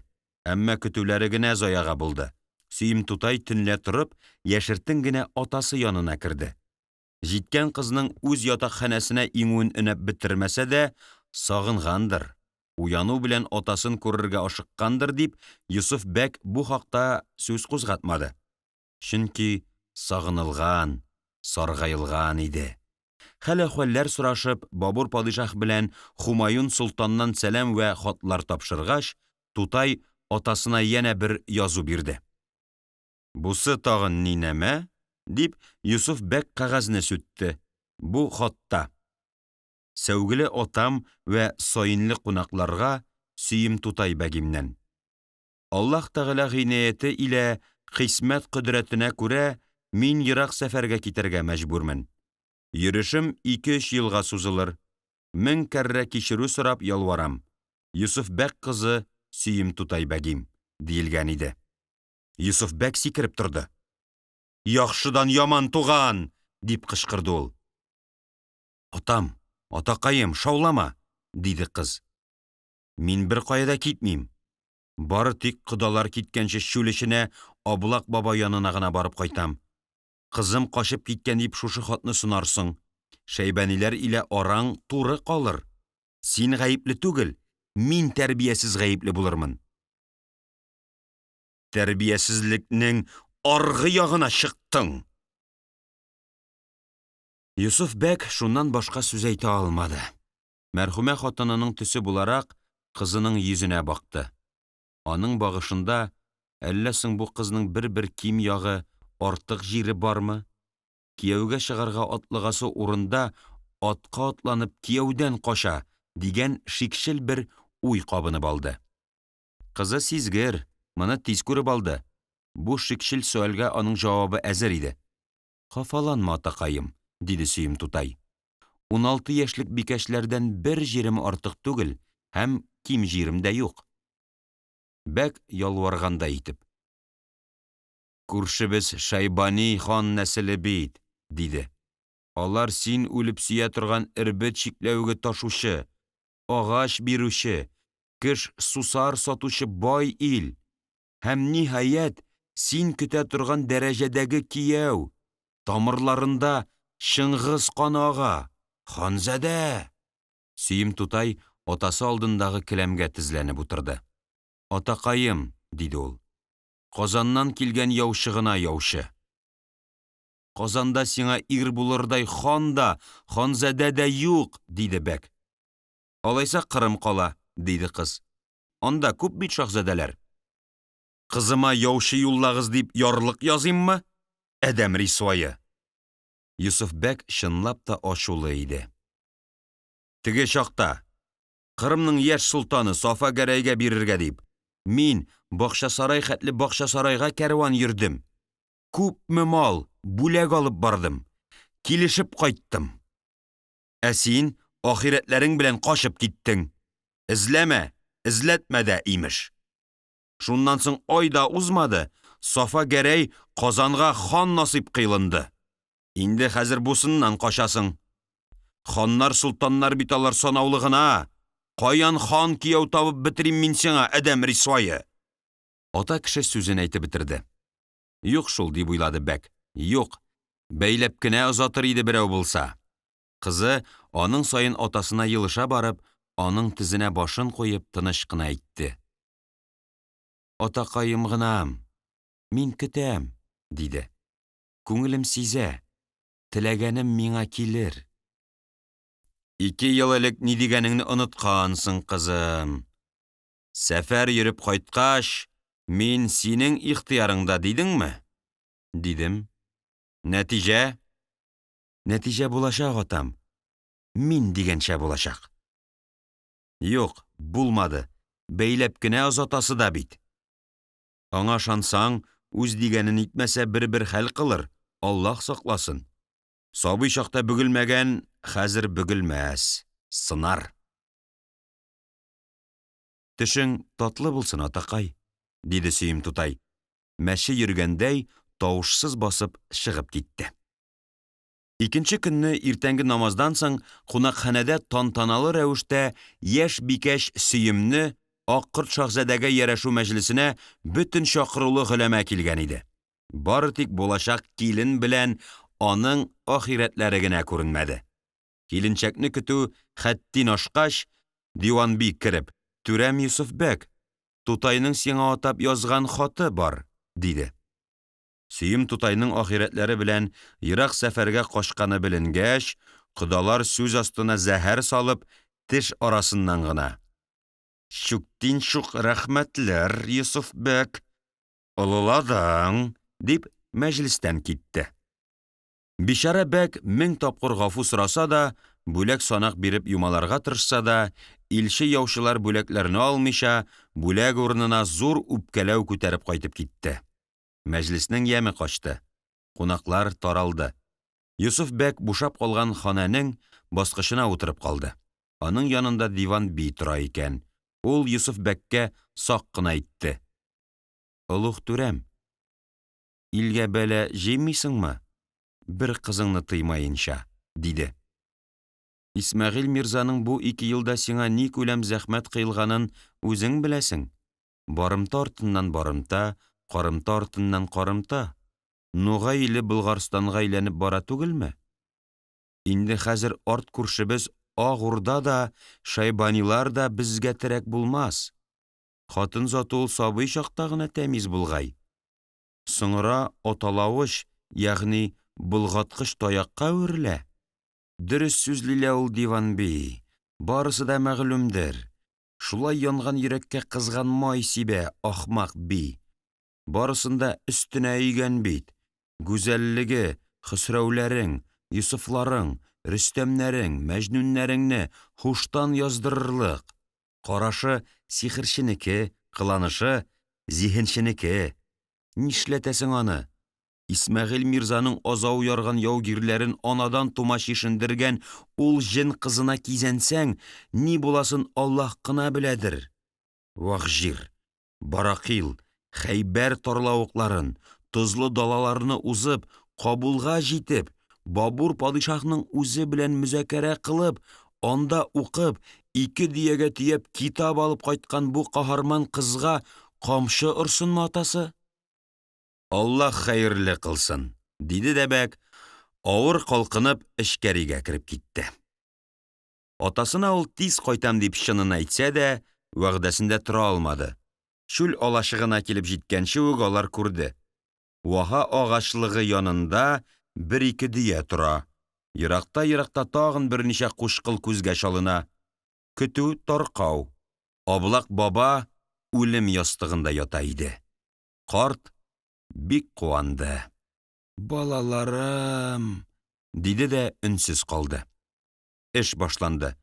Әмма көтүләре генә заяга булды. Сөем тутай төнлә торып, яшертен генә атасы янына керде. Җиткән кызның үз ятакханәсенә иңүен өнәп бетермәсә дә, сагынгандыр, уяну белән атасын күрергә ашыккандыр дип, Йосыф бәк бу хакта сүз кузгатмады. Чөнки сагынылган, саргаелган иде. Хәл-әхвәлләр сорашып, Бабур падишаһ белән Хумаюн солтаннан сәлам вә хатлар тапшыргач, тутай атасына янә бер язу бирде. Бусы тагын ни нәмә? дип, Йосыф бәк кәгазьне сүтте. Бу хатта: Сәүгеле атам вә саинле кунакларга Сөем тутай бәгимнән. Аллаһ Тәгалә гыйнаяте илә кыйсмәт кодрәтенә күрә мин ерак сәфәргә китәргә мәҗбүрмен. Йөрешем ике-өч елга сузылыр. Мең кәррә кичерү сорап ялварам. Йосыф бәк кызы Сөем тутай бәгим, диелгән иде. Йосыф бәк сикереп торды. Яхшыдан яман туган! Дип кычкырды ул. Атам, атакаем, шаулама, диде кыз. Мин беркая да китмим. Бары тик кодалар киткәнче чүл эченә Аблак баба янына гына барып кайтам. Кызым качып киткән дип шушы хатны сонарсың. Шәйбәниләр илә араң туры калыр. Син гаепле түгел, мин тәрбиясез гаепле булырмын. Тәрбиясезлекнең аргы ягына чыктың. Йосыф бәк шуннан башка сүз әйтә алмады. Мәрхүмә хатынының төсе буларак, кызының йөзенә бакты. Аның багышында, әллә соң бу кызның бер-бер ким ягы, артык җире бармы? Кияүгә чыгарга атлыгасы урында атка атланып кияүдән кача, дигән шикчел бер уй кабынып алды. Кызы сизгер, моны тиз күреп алды. Бу шикчел сөальгә аның җавабы әзер иде. Хафаланма, атакаем, диде Сөем тутай. 16 яшьлек бикәчләрдән бер җирем артык түгел һәм ким җирем дә юк. Бәк ялваргандай итеп. Күршебез Шәйбани хан нәселе бит, диде. Алар син үлеп сөя торган эрбет чикләвеге ташучы, агач бирүче, кеш сусар сатучы бай ил. Һәм, ниһаять, син көтә торган дәрәҗәдәге кияү, тамырларында Чыңгыз каны ага, ханзадә! Сөем тутай атасы алдындагы келәмгә тезләнеп утырды. Атакаем, диде ул, Казаннан килгән яучы гына яучы. Казанда сиңа ир булырдай хан да, ханзадә дә юк, диде бәк. Алайса Кырым кала, диде кыз. Анда күп бит шаһзадәләр. Кызыма яучы юллагыз дип ярлык языйммы? Адәм рисвае! Йосыф бәк чынлап та ачулы иде. Теге чакта, Кырымның яшь солтаны Сафа Гәрәйгә бирергә дип, мин Бакчасарай хәтле Бакчасарайга кәрван йөрдем. Күпме мал, бүләк алып бардым. Килешеп кайттым. Ә син ахирәтләрең белән качып киттең. Эзләмә, эзләтмә дә, имеш. Шуннан соң ай да узмады, Сафа Гәрәй Казанга хан насыйп кыйлынды. Инде хәзер бусыннан качасың. Ханнар, солтаннар бит алар санаулы гына. Каян хан кияү табып бетерим мин сиңа, адәм рисвае? Ата кеше сүзен әйтеп бетерде. Юк шул, дип уйлады бәк. Юк, бәйләп кенә озатыр иде берәү булса. Кызы аның саен атасына елыша барып, аның тезенә башын куеп тыныч кына әйтте. Атакаем гынам, мин көтәм, диде. Күңелем сизә, теләгәнем миңа килер. 2 ел элек ни дигәнеңне оныткансың, кызым. Сәфәр йөреп кайткач, мин синең ихтыярыңда дидеңме? Дидем. Нәтиҗә? Нәтиҗә булачак, атам. Мин дигәнчә булачак. Юк, булмады. Бәйләп кенә озатасы да бит. Аңа ышансаң, үз дигәнен итмәсә бер-бер хәл кылыр, Аллаһ сакласын. Сабый чакта бөгелмәгән, хәзер бөгелмәс, сынар. Төшең татлы булсын, атакай, диде Сөем тутай. Мәче йөргәндәй, тавышсыз басып чыгып китте. Икенче көнне иртәнге намаздан соң кунакханәдә тантаналы рәвештә яшь бикәч Сөемне Аккорт шаһзадәгә ярәшү мәҗлесенә бөтен чакырулы голәмә килгән иде. Бары тик булачак килен белән аның ахирәтләре генә күренмәде. Киленчәкне көтү хәттин ашкач, диванби кереп, Түрәм Йосыф бәк, тутайның сиңа атап язган хаты бар, диде. Сөем тутайның ахирәтләре белән ерак сәфәргә качканы беленгәч, кодалар сүз астына зәһәр салып, теш арасыннан гына. Чүктин чук рәхмәтләр, Йосыф бәк, олыладың, дип мәҗлестән китте. Бичара бәк мең тапкыр гафу сораса да, бүләк санак биреп юмаларга тырышса да, илче яучылар бүләкләрне алмыйча, бүләк урынына зур үпкәләү күтәреп кайтып китте. Мәҗлеснең яме качты. Кунаклар таралды. Йосыф бәк бушап калган ханәнең баскычына утырып калды. Аның янында диван би тора икән. Ул Йосыф бәккә сак кына әйтте. Олуг түрәм, илгә бәла җыймыйсыңмы, бер кызыңны тыймаенча, диде. Исмәгыйль мирзаның бу 2 елда сиңа ни күләм зәхмәт кыйлганын үзең беләсең. Барымта артыннан барымта, карымта артыннан карымта. Нугай иле Болгарстанга әйләнеп бара түгелме? Инде хәзер арт күршебез Ак Урда да, Шайбанилар да безгә терәк булмас. Хатын заты ул сабый чакта гына тәмиз булгай. Соңра аталавыч, ягъни болгаткыч таякка әверелә. Дөрес сүзли лә ул диванби, барысы да мәгълүмдер. Шулай янган йөрәккә кызган май сибә, ахмак би. Барысын да өстенә өйгән бит. Гүзәллеге, Хөсрәүләрең, Йосыфларың, Рөстәмнәрең, Мәҗнүннәреңне һуштан яздырырлык. Карашы сихерченеке, кыланышы зиһенченеке. Нишләтәсең аны? Исмәгыйль мирзаның азау ярган яугирләрен анадан тума чишендергән ул җен кызына кизәнсәң, ни буласын Аллаһ кына беләдер. Вахҗир, Баракил, Хәйбәр тарлавыкларын, тозлы далаларны узып, Кабулга җитеп, Бабур падишаһның үзе белән мөзакәрә кылып, анда укып, 2 дөягә төяп китап алып кайткан бу каһарман кызга камчы орсынмы атасы? Аллаһ хәерле кылсын, диде дә бәк, авыр калкынып эчкәригә кереп китте. Атасына ул тиз кайтам дип чынын әйтсә дә, вәгъдәсендә тора алмады. Чүл алачыгына килеп җиткәнче үк алар күрде. Ваһа агачлыгы янында 1-2 дөя тора. Еракта-еракта тагын берничә кушкыл күзгә чалына. Көтү таркау. Аблак баба үлем ястыгында ята иде. Карт бик куанды. Балаларым, диде дә өнсез калды. Эш башланды.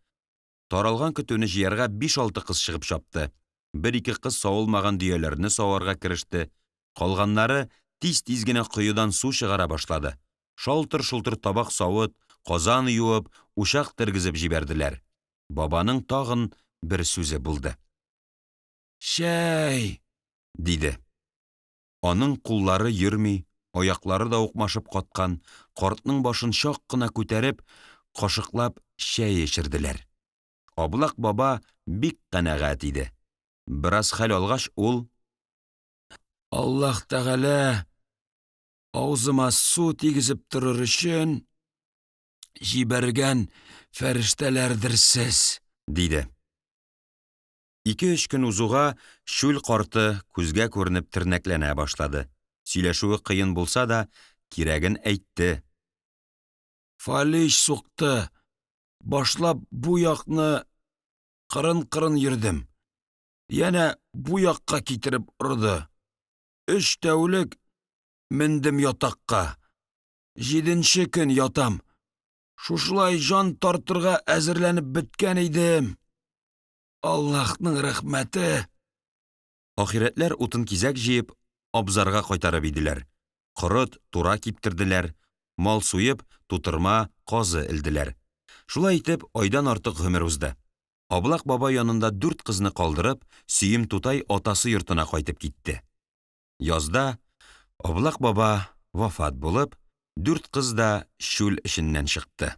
Таралган көтүне җыярга 5-6 кыз чыгып чапты. 1-2 кыз савылмаган дөяләрне саварга кереште. Калганнары тиз-тиз генә коедан су чыгара башлады. Шалтыр-шултыр табак савыт, казан юып, учак тергезеп җибәрделәр. Бабаның тагын бер сүзе булды. Чәй, диде. Аның куллары йөрми, аяклары да укмашып каткан, картның башын чак кына күтәреп, кашыклап чәй эчерделәр. Аблак баба бик канәгать иде. Бераз хәл алгач ул: Аллаһ Тәгалә аузыма су тигезеп торыр өчен җибәргән фәрештәләрдер сез, диде. 2-3 көн узуга чүл карты күзгә күренеп тернәкләнә башлады. Сөйләшүе кыен булса да, кирәген әйтте. Фалич сукты. Башлап бу якны кырын-кырын йөрдем. Янә бу якка китереп орды. 3 тәүлек мендем ятакка. 7нче көн ятам. Шушылай җан тартырга әзерләнеп беткән идем. Аллаһның рәхмәте. Ахирәтләр утын кизәк җыеп, абзарга кайтарып иделәр. Корыт, тура киптерделәр, мал суеп, тутырма, казы элделәр. Шулай итеп, айдан артык гомер узды. Аблак баба янында 4 кызны калдырып, Сөем тутай атасы йортына кайтып китте. Язда Аблак баба вафат булып, 4 кыз да чүл эченнән чыкты.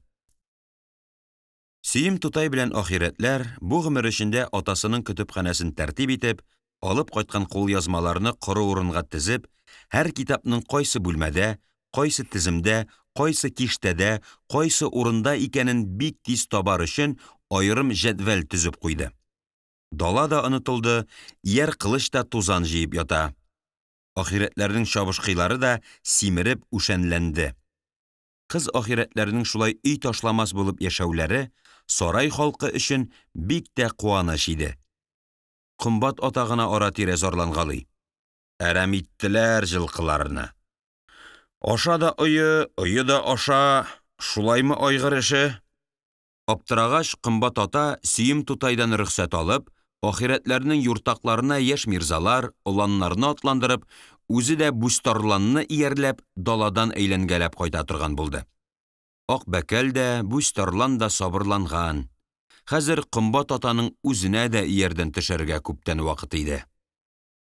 Сөем тутай белән ахирәтләр бу гомер эчендә атасының көтепханәсен тәртип итеп, алып кайткан кулъязмаларны коры урынга тезеп, һәр китапның кайсы бүлмәдә, кайсы теземдә, кайсы киштәдә, кайсы урында икәнен бик тиз табар өчен аерым җәдвәл төзеп куйды. Дала да онытылды, ияр кылыч та тузан җыеп ята. Ахирәтләрнең чабышкыйлары да симереп үшәнләнде. Кыз ахирәтләрнең шулай өй ташламас булып яшәүләре сарай халкы өчен бик тә куаныч иде. Комбат ата гына ара-тирә зарлангалый. Әрәм иттеләр җылкыларны. Аша да ое, ое да аша, шулаймы айгыр эше? Аптырагач, Комбат ата Сөем тутайдан рөхсәт алып, ахирәтләрнең юртакларына яшь мирзалар, оланнарны атландырып, үзе дә Бүстарланны иярләп, даладан әйләнгәләп кайта торган булды. Акбәкәл дә, Бүстарлан да сабырланган. Хәзер Комбат атаның үзенә дә иярдән төшәргә күптән вакыт иде.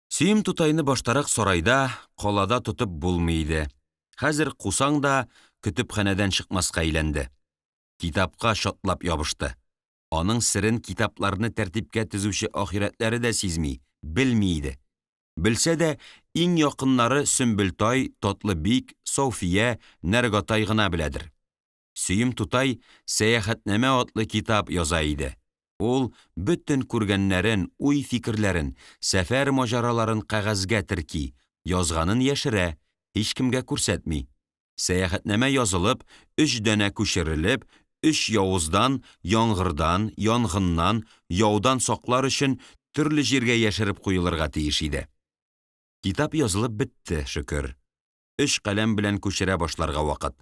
Сөем тутайны баштарак сарайда, калада тотып булмый иде. Хәзер кусаң да көтепханәдән чыкмаска әйләнде. Китапка чатлап ябышты. Аның серен китапларны тәртипкә тезүче ахирәтләре дә сизми, белми иде. Белсә дә, иң якыннары Сөмбелтай, Татлыбик, София, Нәргатай гына беләдер. Сөем тутай «Сәяхәтнамә» атлы китап яза иде. Ул бөтен күргәннәрен, уй-фикерләрен, сәфәр маҗараларын кәгазьгә терки, язганын яшерә, һичкемгә күрсәтми. Сәяхәтнамә язылып, өч данә күчерелеп, өч явыздан, яңгырдан, янгыннан, яудан саклар өчен төрле җиргә яшереп куелырга тиеш иде. Китап язылып бетте, шөкер. Өч каләм белән күчерә башларга вакыт.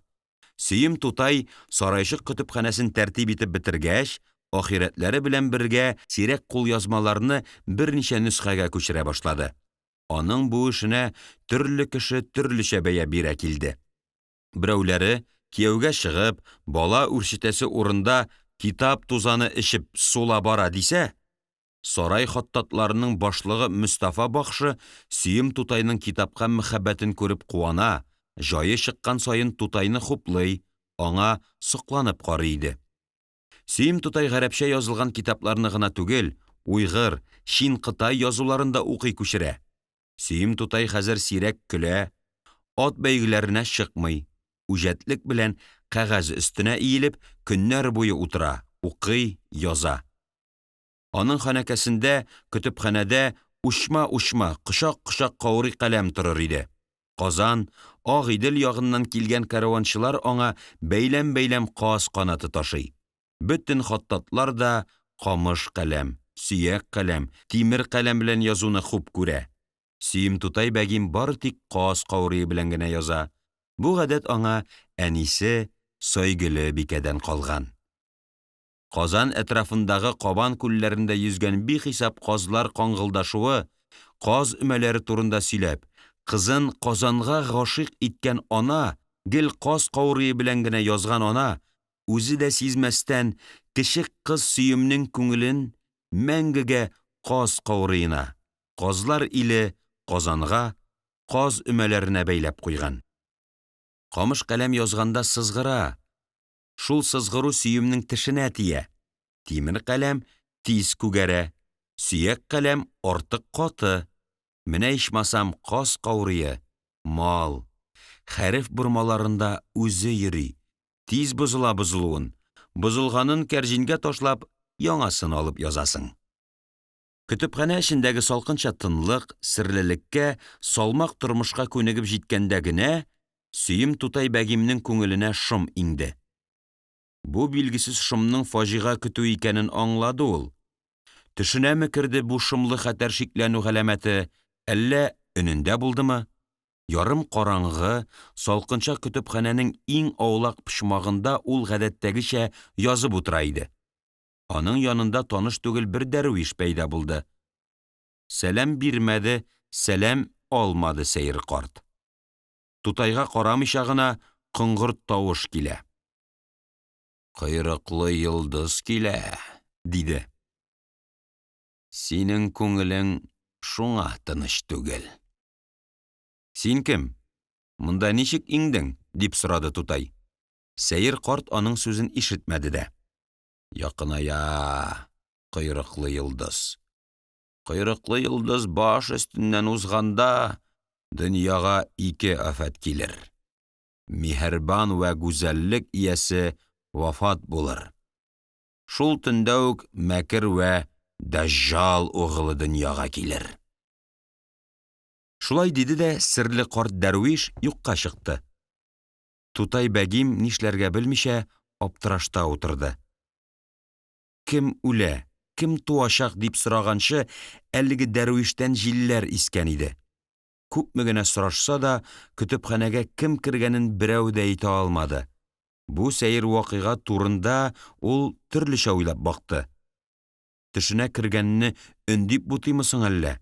Сөем тутай Сарайчык көтепханәсен тәртип итеп бетергәч, ахирәтләре белән бергә сирәк кулъязмаларны берничә нөсхәгә күчерә башлады. Аның бу эшенә төрле кеше төрлечә бәя бирә килде. Берәүләре кияүгә чыгып, бала үрчетәсе урында китап тузаны эчеп сула бара дисә, сарай хаттатларының башлыгы Мөстафа бахшы Сөем тутайның китапка мәхәббәтен күреп куана, җае чыккан саен тутайны хуплый, аңа сокланып карый иде. Сөем тутай гарәпчә язылган китапларны гына түгел, уйгыр, чин-кытай язуларын да укый күчерә. Сөем тутай хәзер сирәк көлә, ат бәйгеләренә чыкмый, үҗәтлек белән кәгазь өстенә иелеп, көннәр буе утыра, укый, яза. Аның ханәкәсендә, көтепханәдә учма-учма, кочак-кочак каурый каләм торыр иде. Казан, Агыйдел ягыннан килгән кәрванчылар аңа бәйләм-бәйләм каз канаты ташый. Бөтен хаттатлар да камыш каләм, сөяк каләм, тимер каләм белән язуны хуп күрә. Сөем тутай бәгим бары тик каз каурые белән генә яза. Бу гадәт аңа әнисе Сайгөле бикәдән калган. Казан әтрафындагы Кабан күлләрендә йөзгән бихисап казлар каңгылдашуы, каз өмәләре турында сөйләп, кызын Казанга гашыйк иткән ана, гел каз каурые белән генә язган ана, үзе дә сизмәстән, кечек кыз Сөемнең күңелен мәңгегә каз каурыена, казлар иле Казанга, каз өмәләренә бәйләп куйган. Камыш каләм язганда сызгыра, шул сызгыру Сөемнең тешенә тия. Тимер каләм тиз күгәрә, сөяк каләм артык каты. Менә ичмасам каз каурые, мал. Хәреф бормаларында үзе йөри. Тиз бозыла бозылуын. Бозылганын кәрҗингә ташлап, яңасын алып язасың. Көтепханә эчендәге салкынча тынлык, серлелеккә, салмак тормышка күнегеп җиткәндә генә, Сөем тутай бәгимнең күңеленә шом иңде. Бу билгесез шомның фаҗига көтү икәнен аңлады ул. Төшенәме керде бу шомлы хәтәр шикләнү галәмәте, әллә өнендә булдымы? Ярым караңгы, салкынча көтепханәнең иң аулак почмагында ул гадәттәгечә язып утыра иде. Аның янында таныш түгел бер дәрвиш пәйда булды. Сәлам бирмәде, сәлам алмады сәер карт. Тутайга карамыйча гына коңгырт тавыш килә. Койрыклы йолдыз килә, диде. Синең күңелең шуңа тыныч түгел. Син кем? Монда ничек иңдең? дип сорады тутай. Сәер карт аның сүзен ишетмәде дә. Якыная, койрыклы йолдыз. Койрыклы йолдыз баш өстеннән узганда, дөньяга ике афәт килер. Миһербан вә гүзәллек иясе вафат булыр. Шул төндә үк мәкер вә дәҗҗал угылы дөньяга килер. Шулай диде дә серле карт дәрвиш юкка чыкты. Тутай бәгим нишләргә белмичә аптырашта утырды. Кем үлә, кем туачак дип сораганчы, әлеге дәрвиштән җилләр искән иде. Күпме генә сорашса да, көтепханәгә кем кергәнен берәү дә әйтә алмады. Бу сәер вакыйга турында ул төрлечә уйлап бакты. Төшенә кергәнне өндип бутыймы соң әллә?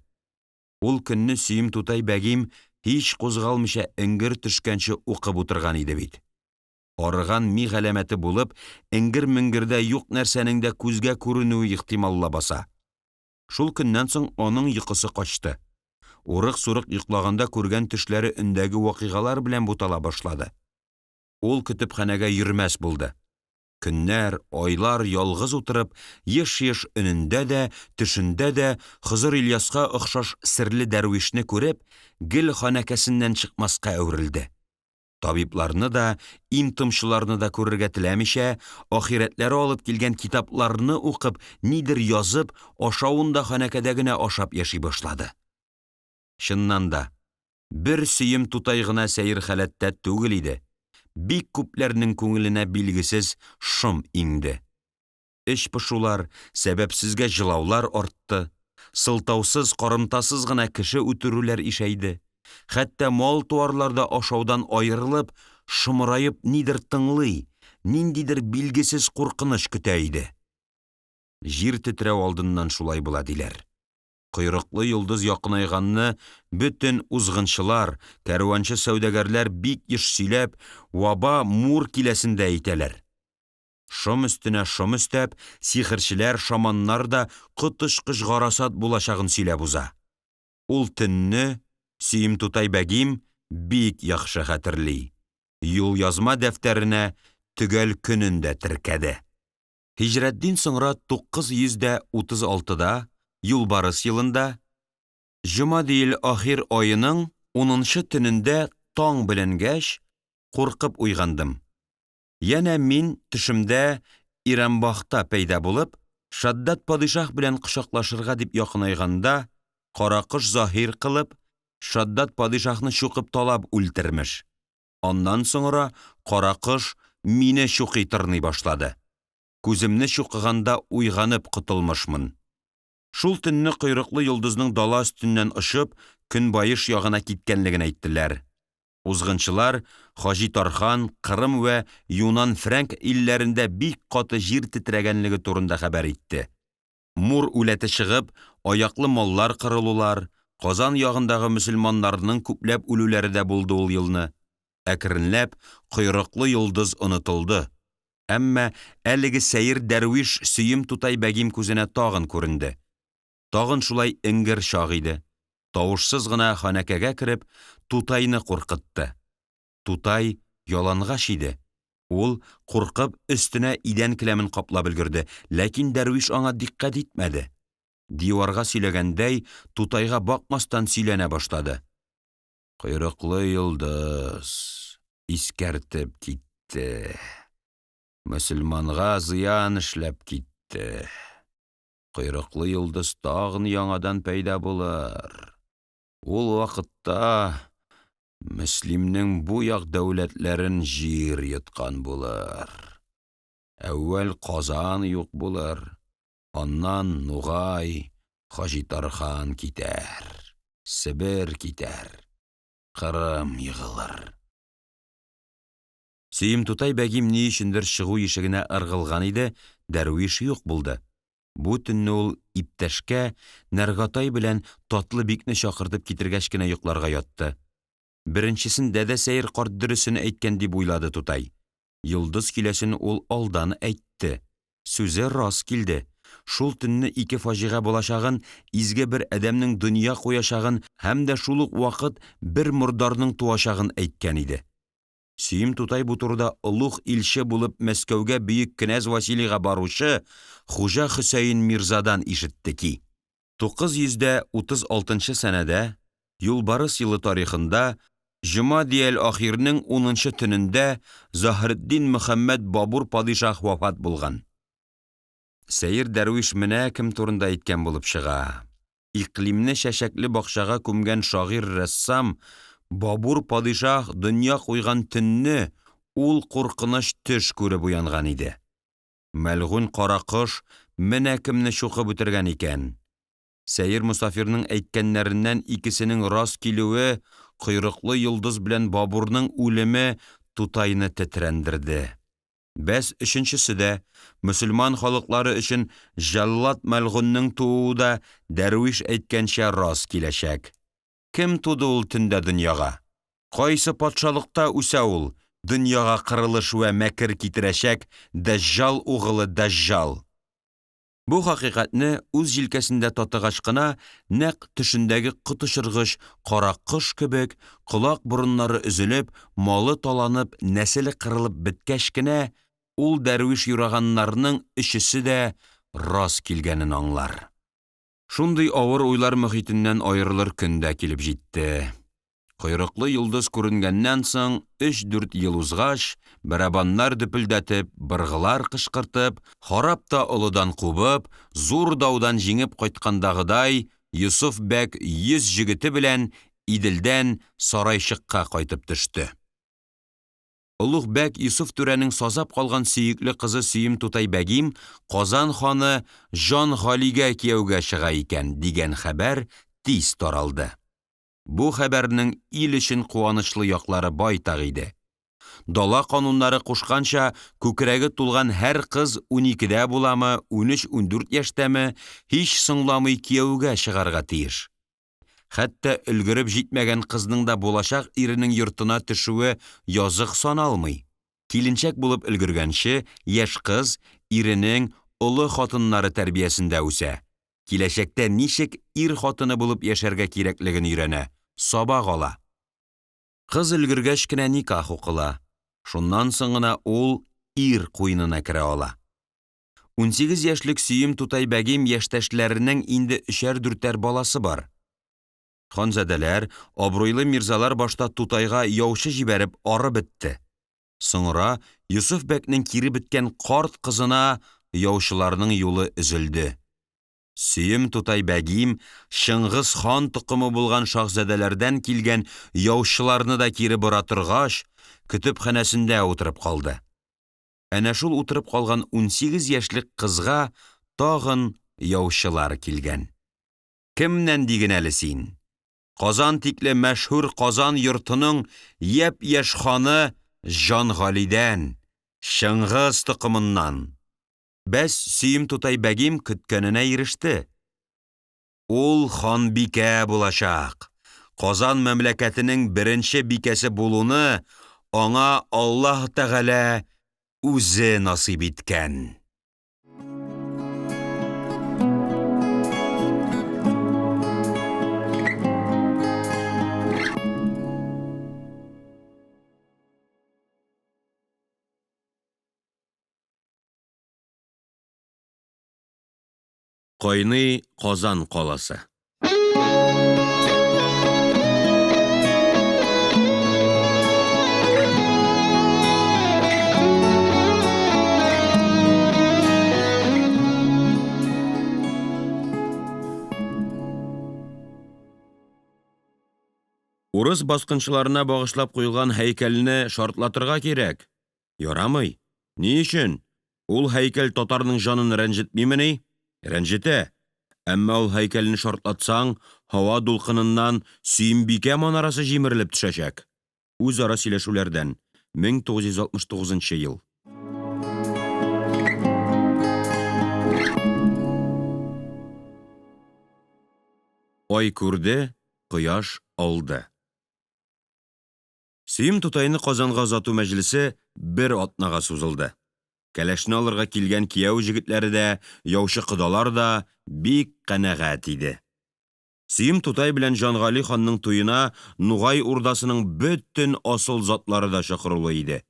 Ул көнне Сөем тутай бәгим һич кузгалмыйча эңгер төшкәнче укып утырган иде бит. Арыган ми галәмәте булып, эңгер-меңгердә юк нәрсәнең дә күзгә күренүе ихтимал лабаса. Шул көннән соң аның йокысы качты. Урык-сурык йоклаганда күргән төшләре өндәге вакыйгалар белән бутала башлады. Ул көтепханәгә йөрмәс булды. Көннәр, айлар ялгыз утырып, еш-еш өнендә дә, төшендә дә Хозыр Ильяска охшаш серле дәрвишне күреп, гел ханәкәсеннән чыкмаска әверелде. Табибларны да, им-томчыларны да күрергә теләмичә, ахирәтләре алып килгән китапларны укып, нидер язып, ашавын да ханәкәдә генә ашап яши башлады. Чыннан да, бер Сөем тутай гына сәер халәттә түгел иде. Бик күпләрнең күңеленә билгесез шом иңде. Эч пошулар, сәбәпсезгә җылаулар артты. Сылтаусыз, карымтасыз гына кеше үтерүләр ишәйде. Хәтта мал-туарлар да ашаудан аерылып, шомыраеп нидер тыңлый, ниндидер билгесез куркыныч көтә иде. Җир тетрәү алдыннан шулай була, диләр. Койрыклы йолдыз якынайганны бөтен узгынчылар, кәрванчы сәүдәгәрләр бик еш сөйләп, ваба мур киләсен дә әйтәләр. Шом өстенә шом өстәп, сихерчеләр, шаманнар да коточкыч гарасат булачагын сөйләп уза. Ул төнне Сөемтутай бәгим бик яхшы хәтерли. Юлъязма дәфтәренә төгәл көнен дә теркәде. Һиҗрәтдин соңра 936-да, Юлбарыс елында, Җомадиел ахир аеның 10нчы төнендә таң беленгәч, куркып уйгандым. Янә мин төшемдә Ирамбахта пәйда булып, Шаддат падишаһ белән кочаклашырга дип якынайганда, каракош заһир кылып, Шаддат падишаһны чукып талап үлтермеш. Аннан соңра каракош мине чукый тырный башлады. Күземне чукыганда уйганып котылмышмын. Шул төнне койрыклы йолдызның дала өстеннән очып, көнбаеш ягына киткәнлеген әйттеләр. Узгынчылар Хаҗи Тархан, Кырым вә Юнан Фрәнк илләрендә бик каты җир тетрәгәнлеге турында хәбәр итте. Мур үләте чыгып, аяклы маллар кырылулар, Казан ягындагы мөселманнарның күпләп үлүләре дә булды ул елны. Әкренләп койрыклы йолдыз онытылды. Әмма әлеге сәер дәрвиш Сөем тутай бәгим күзенә тагын күренде. Тагын шулай эңгер чак иде. Тавышсыз гына ханәкәгә кереп, тутайны куркытты. Тутай ялангач иде. Ул, куркып, өстенә идән келәмен каплап өлгерде, ләкин дәрвиш аңа дикъкать итмәде. Диварга сөйләгәндәй, тутайга бакмастан сөйләнә башлады. Койрыклы йолдыз искәртеп китте. Мөселманга зыян эшләп китте. Койрыклы йолдыз тагын яңадан пәйда булыр. Ул вакытта Мөслимнең бу як дәүләтләрен җир йоткан булыр. Әүвәл Казан юк булыр. Аннан Нугай, Хаҗи Тархан китәр, Себер китәр, Кырым егылыр. Сөемтутай бәгим ни өчендер чыгу ишегенә ыргылган иде, дәрвиш юк булды. Бу төнне ул иптәшкә Нәргатай белән Татлы бикне чакыртып китергәч кенә йокларга ятты. Беренчесендә дә сәер карт дөресен әйткән дип уйлады тутай. Йолдыз киләсен ул алдан әйтте. Сүзе рас килде. Шул төнне ике фаҗига булачагын, изге бер адәмнең дөнья куячагын һәм дә шул ук вакыт бер мордарның туачагын әйткән иде. Сөем тутай бу турыда олуг илче булып Мәскәүгә бөек кенәз Василийга баручы Хуҗа Хөсәен мирзадан ишетте ки, 936 сәнәдә, Юлбарыс елы тарихында, Җомадиәл-ахирнең 10нчы төнендә Заһретдин Мөхәммәд Бабур падишаһ вафат булган. Сәер дәрвиш менә кем турында әйткән булып чыга. Икълимне чәчәкле бакчага күмгән шагыйрь-рәссам Бабур падишаһ дөнья куйган төнне ул куркыныч төш күреп уянган иде. Мәлгунь каракош менә кемне чукып үтергән икән. Сәер мосафирның әйткәннәреннән икесенең рас килүе, койрыклы йолдыз белән Бабурның үлеме тутайны тетрәндерде. Бәс өченчесе дә, мөселман халыклары өчен җәллад мәлгуньнең тууы да дәрвиш әйткәнчә рас киләчәк. Кем туды ул төндә дөньяга? Кайсы патшалыкта үсә ул? Дөньяга кырылыш вә мәкер китерәчәк Дәҗҗал угылы Дәҗҗал! Бу хакыйкатьне үз җилкәсендә татыгач кына, нәкъ төшендәге коточыргыч кара кош кебек, колак-борыннары өзелеп, малы таланып, нәселе кырылып беткәч кенә, ул дәрвиш юраганнарның өчесе дә рас килгәнен аңлар. Шундый авыр уйлар мохитеннән аерылыр көн дә килеп җитте. Койрыклы йолдыз күренгәннән соң өч-дүрт ел узгач, барабаннар дөпелдәтеп, быргылар кычкыртып, харап та олыдан кубып, зур даудан җиңеп кайткандагыдай, Йосыф бәк 100 җегете белән Иделдән Сарайчыкка кайтып төште. Олуг бәк Йосыф түрәнең сазап калган сөекле кызы Сөем Тутай бәгим Казан ханы Җан Галигә кияүгә чыга икән, дигән хәбәр тиз таралды. Бу хәбәрнең ил өчен куанычлы яклары байтак иде. Дала кануннары кушканча, күкрәге тулган һәр кыз 12дә буламы, 13-14 яшьтәме, һич соңламый кияүгә чыгарга тиеш. Хәтта өлгереп җитмәгән кызның да булачак иренең йортына төшүе язык саналмый. Киленчәк булып өлгергәнче, яшь кыз иренең олы хатыннары тәрбиясендә үсә. Киләчәктә ничек ир хатыны булып яшәргә кирәклеген өйрәнә, сабак ала. Кыз өлгергәч кенә никах укыла. Шуннан соң гына ул ир куенына керә ала. 18 яшьлек Сөем Тутай бәгим яшьтәшләренең инде өчәр-дүртәр баласы бар. Ханзадәләр, абруйлы мирзалар башта Тутайга яучы җибәреп ары бетте. Соңра Йосыф бәкнең кире беткән карт кызына яучыларның юлы өзелде. Сөем Тутай бәгим Чыңгыз хан токымы булган шаһзадәләрдән килгән яучыларны да кире бора торгач, көтепханәсендә утырып калды. Әнә шул утырып калган 18 яшьлек кызга тагын яучылар килгән. Кемнән диген әле син? Казан тикле мәшһүр Казан йортының япь-яшь ханы Җан Галидән, Чыңгыз токымыннан. Бәс Сөем Тутай бәгим көткәненә иреште. Ул ханбикә булачак. Казан мәмләкәтенең беренче бикәсе булуны аңа Аллаһ Тәгалә үзе насыйп иткән. Кайный Казан каласы. Урыс баскынчыларына багышлап куелган һәйкәлне шартлатырга кирәк. Ярамый. Ни өчен? Ул һәйкәл татарның җанын рәнҗетмимени? Рәнҗетә. Әмма ул һәйкәлне шартлатсаң, һава дулкыныннан Сөембикә манарасы җимерелеп төшәчәк. Үзара сөйләшүләрдән, 1969 ел. Ай күрде, кояш алды. Сөем тутайны Казанга озату мәҗлесе бер атнага сузылды. Кәләшне алырга килгән кияү җегетләре дә, яучы кодалар да бик канәгать иде. Сөем тутай белән Җангали ханның туена Нугай урдасының бөтен асыл затлары да чакырулы иде.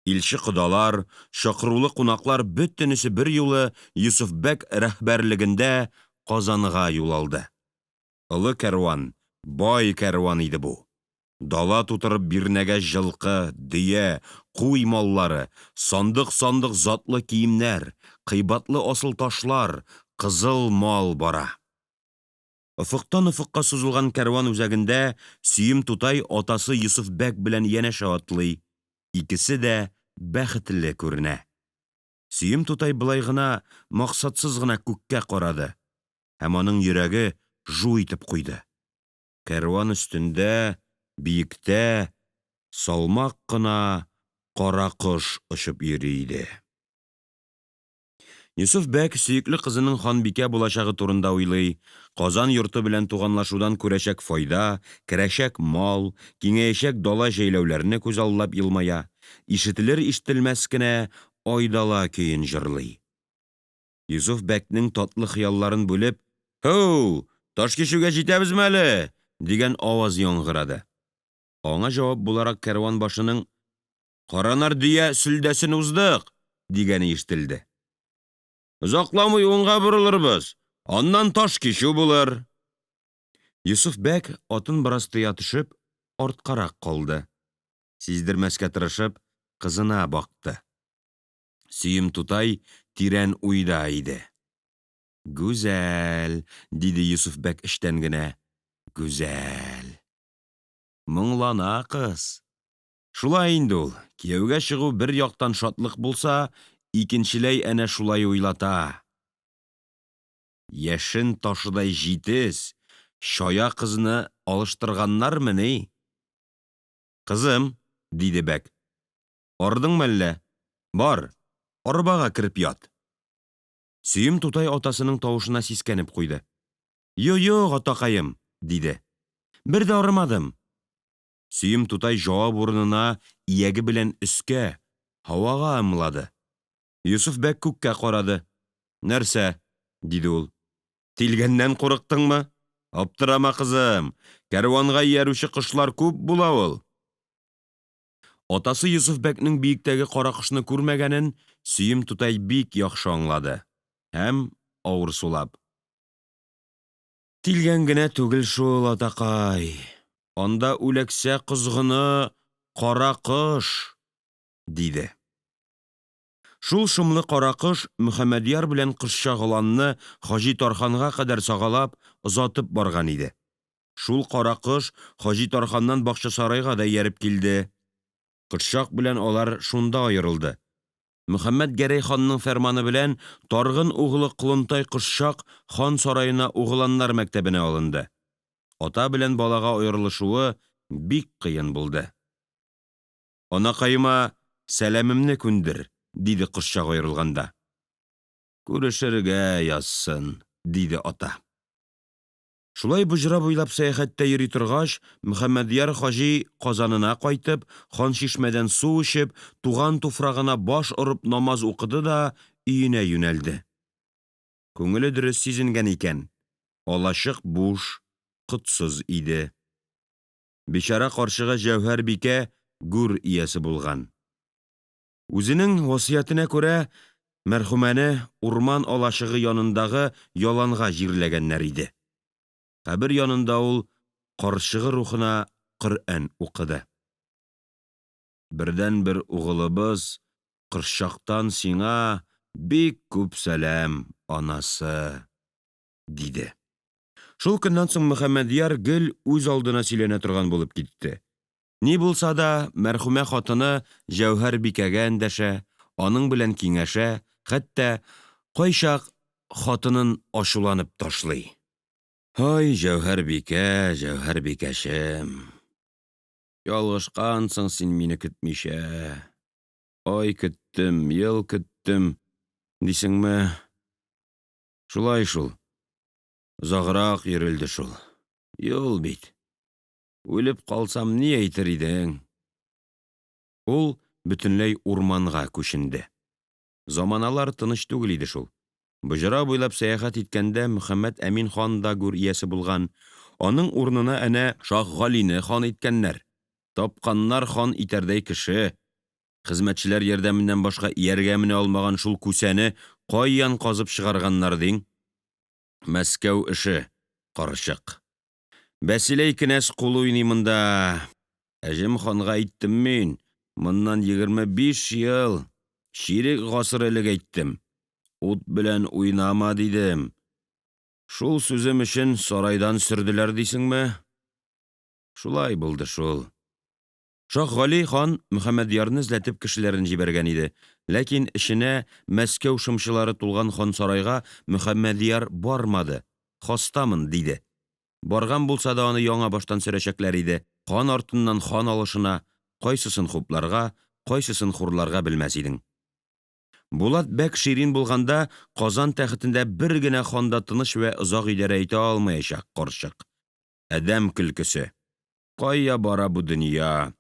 Илче кодалар, чакырулы кунаклар бөтенесе берьюлы Йосыф бәк рәһбәрлегендә Казанга юл алды. Олы кәрван, бай кәрван иде бу. Дала тутырып бирнәгә җылкы, дөя, куй маллары, сандык-сандык затлы киемнәр, кыйбатлы асыл ташлар, кызыл мал бара. Офыктан офыкка сузылган кәрван үзәгендә Сөем тутай атасы Йосыф бәк белән янәшә атлый. Икесе дә бәхетле күренә. Сөем тутай болай гына, максатсыз гына күккә карады һәм аның йөрәге жу итеп куйды. Кәрван өстендә, биектә, салмак кына каракош очып йөри иде. Йосыф бәк сөекле кызының ханбикә булачагы турында уйлый, Казан йорты белән туганлашудан күрәчәк файда, керәчәк мал, киңәячәк далаҗәйләүләрне күзаллап елмая, ишетелеришетелмәс кенә Айдала көен җырлый. Йосыф бәкнең татлы хыялларын бүлеп Һоу, Ташкичүгә җитәбезме әле? дигән аваз яңгырады. Аңа җавап буларак кәрван башының Каранар дөя сөлдәсен уздык, дигәне ишетелде. Озакламый уңга борылырбыз, аннан Ташкичү булыр. Йосыф бәк, атын бераз тыя төшеп, арткарак калды, сиздермәскә тырышып, кызына бакты. Сөем тутай тирән уйда иде. Гүзәл, диде Йосыф бәк эчтән генә, гүзәл! Моңлана кыз. Шулай инде ул, кияүгә чыгу бер яктан шатлык булса, икенчеләй әнә шулай уйлата. Яшен ташыдай җитез, чая кызны алыштырганнармыни? Кызым, диде бәк, ардыңмы әллә? Бар, арбага кереп ят. Сөем тутай атасының тавышына сискәнеп куйды. Юк, атакаем, диде. Бер дә арымадым. Сөем тутай җавап урынына ияге белән өскә, һавага ымлады. Йосыф бәк күккә карады. Нәрсә? диде ул. Тилгәннән курыктыңмы? Аптырама, кызым, кәрванга иярүче кошлар күп була ул. Атасы Йосыф бәкнең биектәге каракошны күрмәгәнен Сөем тутай бик яхшы аңлады һәм, авыр сулап Тилгән генә түгел шул, атакай, анда үләксә козгыны, каракош, диде. Шул шомлы каракош Мөхәммәдьяр белән кошчак оланны Хаҗитарханга кадәр сагалап, озатып барган иде. Шул каракош Хаҗитарханнан Бакчасарайга да ияреп килде. Кошчак белән алар шунда аерылды. Мөхәммәтгәрәй ханның фәрманы белән Таргын углы Колынтай Кошчак хан сараена угланнар мәктәбенә алынды. Ата белән балага аерылышуы бик кыен булды. Анакаема сәламемне күндер, диде кошчак аерылганда. Күрешергә язсын, диде ата. Шулай боҗра буйлап сәяхәттә йөри торгач, Мөхәммәдьяр хаҗи Казанына кайтып, Ханчишмәдән су эчеп, туган туфрагына баш орып намаз укыды да өенә юнәлде. Күңеле дөрес сизенгән икән, алачык буш, котсыз иде. Бичара карчыгы Җәүһәрбикә гүр иясе булган. Үзенең васыятенә күрә, мәрхүмәне урман алачыгы янындагы яланга җирләгәннәр иде. Кабер янында ул карчыгы рухына Коръән укыды. Бердәнбер угылыбыз Кошчактан сиңа бик күп сәлам, анасы! диде. Шул көннән соң Мөхәммәдьяр гел үзалдына сөйләнә торган булып китте. Ни булса да, мәрхүмә хатыны Җәүһәрбикәгә эндәшә, аның белән киңәшә, хәтта кайчак хатынын ачуланып ташлый. Һай, Җәүһәрбикә, Җәүһәрбикәчем, ялгышкансың син мине көтмичә. Ай көттем, ел көттем, дисеңме? Шулай шул, озаграк йөрелде шул. Юл бит... Үлеп калсам, ни әйтер идең? Ул бөтенләй урманга күченде. Заманалар тыныч түгел иде шул. Боҗра буйлап сәяхәт иткәндә Мөхәммәт-Әмин хан да гүр иясе булган, аның урынына әнә Шаһгалине хан иткәннәр. Тапканнар хан итәрдәй кеше! Хезмәтчеләр ярдәменнән башка ияргә менә алмаган шул күсәне каян казып чыгарганнар диң? Мәскәү эше, карчык. Бәсиләй кенәз кул уйный монда. Әҗем ханга әйттем мин, моннан 25 ел, чирек гасыр элек әйттем. Ут белән уйнама, дидем. Шул сүзем өчен сарайдан сөрделәр дисеңме? Шулай булды шул. Шаһгали хан Мөхәммәдьярны эзләтеп кешеләрен җибәргән иде, ләкин эченә Мәскәү шымчылары тулган хансарайга Мөхәммәдьяр бармады, хастамын, диде. Барган булса да аны яңа баштан сөрәчәкләр иде, хан артыннан хан алышына, кайсысын хупларга, кайсысын хурларга белмәс идең. Булат бәк Ширин булганда, Казан тәхетендә бер генә хан да тыныч вә озак идарә итә алмаячак, карчык. Адәм көлкесе! Кая бара бу дөнья?!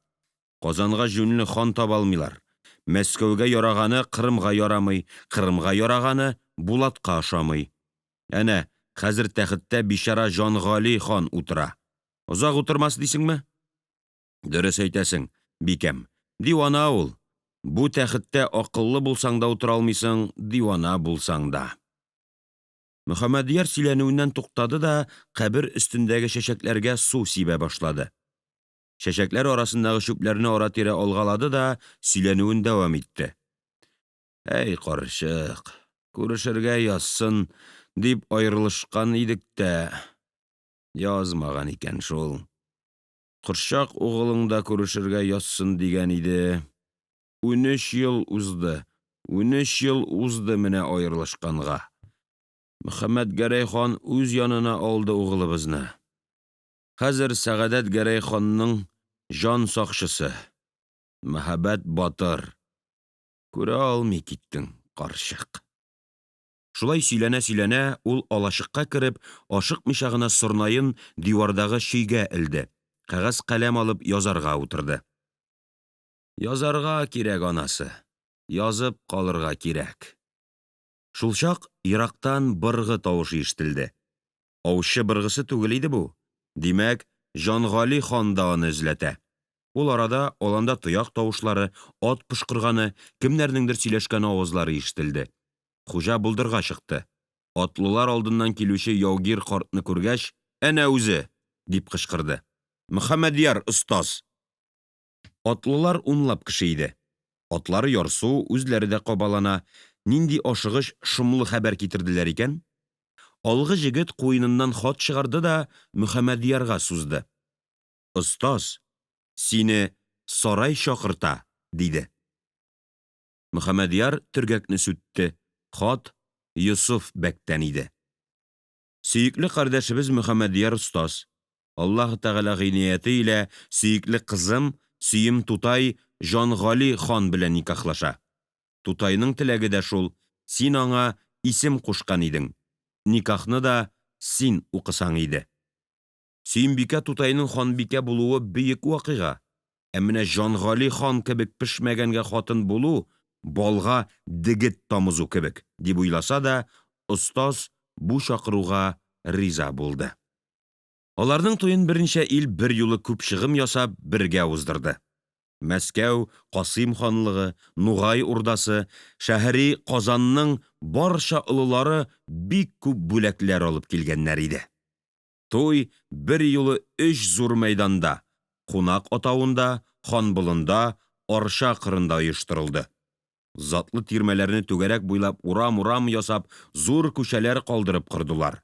Казанга җүнле хан таба алмыйлар, Мәскәүгә яраганы Кырымга ярамый, Кырымга яраганы Булатка ошамый. Әнә хәзер тәхеттә бичара Җан Гали хан утыра. Озак утырмас дисеңме? Дөрес әйтәсең, бикәм, дивана ул! Бу тәхеттә акыллы булсаң да утыра алмыйсың, дивана булсаң да. Мөхәммәдьяр сөйләнүеннән туктады да кабер өстендәге чәчәкләргә су сибә башлады. Чәчәкләр арасындагы чүпләрне аратирә алгалады да сөйләнүен дәвам итте. Әй, карчык, күрешергә язсын, дип аерылышкан идек тә, язмаган икән шул. Кошчак углың да күрешергә язсын дигән иде. 13 ел узды, 13 ел узды менә аерылышканга. Мөхәммәтгәрәй хан үз янына алды углыбызны. Хәзер Сәгадәт Гәрәй ханның җан сакчысы, мәһабәт батыр. Күрә алмый киттең, карчык!.. Шулай сөйләнәсөйләнә, ул алачыкка кереп, ашыкмыйча гына сорнаен дивардагы чөйгә элде, кәгазькаләм алып язарга утырды. Язарга кирәк, анасы, язып калырга кирәк. Шулчак ерактан быргы тавышы ишетелде. Аучы быргысы түгел иде бу. Димәк, Җангали хан да аны эзләтә. Ул арада аланда тояк тавышлары, ат пошкырганы, кемнәрнеңдер сөйләшкән авазлары ишетелде. Хуҗа болдырга чыкты. Атлылар алдыннан килүче яугир картны күргәч Әнә үзе! дип кычкырды. Мөхәммәдьяр остаз! Атлылар унлап кеше иде. Атлары ярсу, үзләре дә кабалана. Нинди ашыгыч, шомлы хәбәр китерделәр икән? Алгы җегет куеныннан хат чыгарды да Мөхәммәдьярга сузды. Остаз, сине сарай чакырта, диде. Мөхәммәдьяр төргәкне сүтте. Хат Йосыф бәктән иде. Сөекле кардәшебез Мөхәммәдьяр остаз! Аллаһы Тәгалә гыйнаяте илә сөекле кызым Сөем тутай Җангали хан белән никахлаша. Тутайның теләге дә шул, син аңа исем кушкан идең, никахны да син укысаң иде. Сөембикә тутайның ханбикә булуы бөек вакыйга, ә менә Җангали хан кебек пешмәгәнгә хатын булу балга дегет тамызу кебек, дип уйласа да, остаз бу чакыруга риза булды. Аларның туен берничә ил берьюлы күп чыгым ясап, бергә уздырды. Мәскәү, Касыйм ханлыгы, Нугай Урдасы, Шәһри Казанның барча олылары бик күп бүләкләр алып килгәннәр иде. Туй берьюлы өч зур мәйданда Кунак атавында, Ханболында, Арча кырында оештырылды. Затлы тирмәләрне түгәрәк буйлап урамурам ясап, зур күчәләр калдырып кордылар.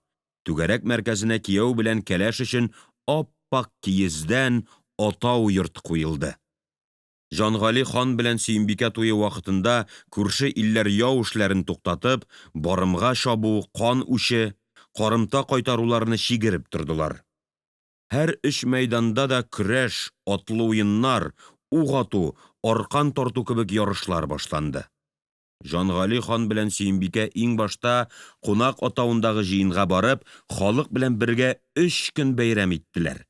Түгәрәк мәркәзенә кияү белән кәләш өчен апак киездән атау йорт куелды. Җангали хан белән Сөембикә туе вакытында күрше илләр яу эшләрен туктатып, барымга чабу, кан үче, карымта кайтаруларны чигереп тордылар. Һәр өч мәйданда да көрәш, атлы уеннар, ук ату, аркан тарту кебек ярышлар башланды. Җангали хан белән Сөембикә иң башта кунак атавындагы җыенга барып, халык белән бергә өч көн бәйрәм иттеләр.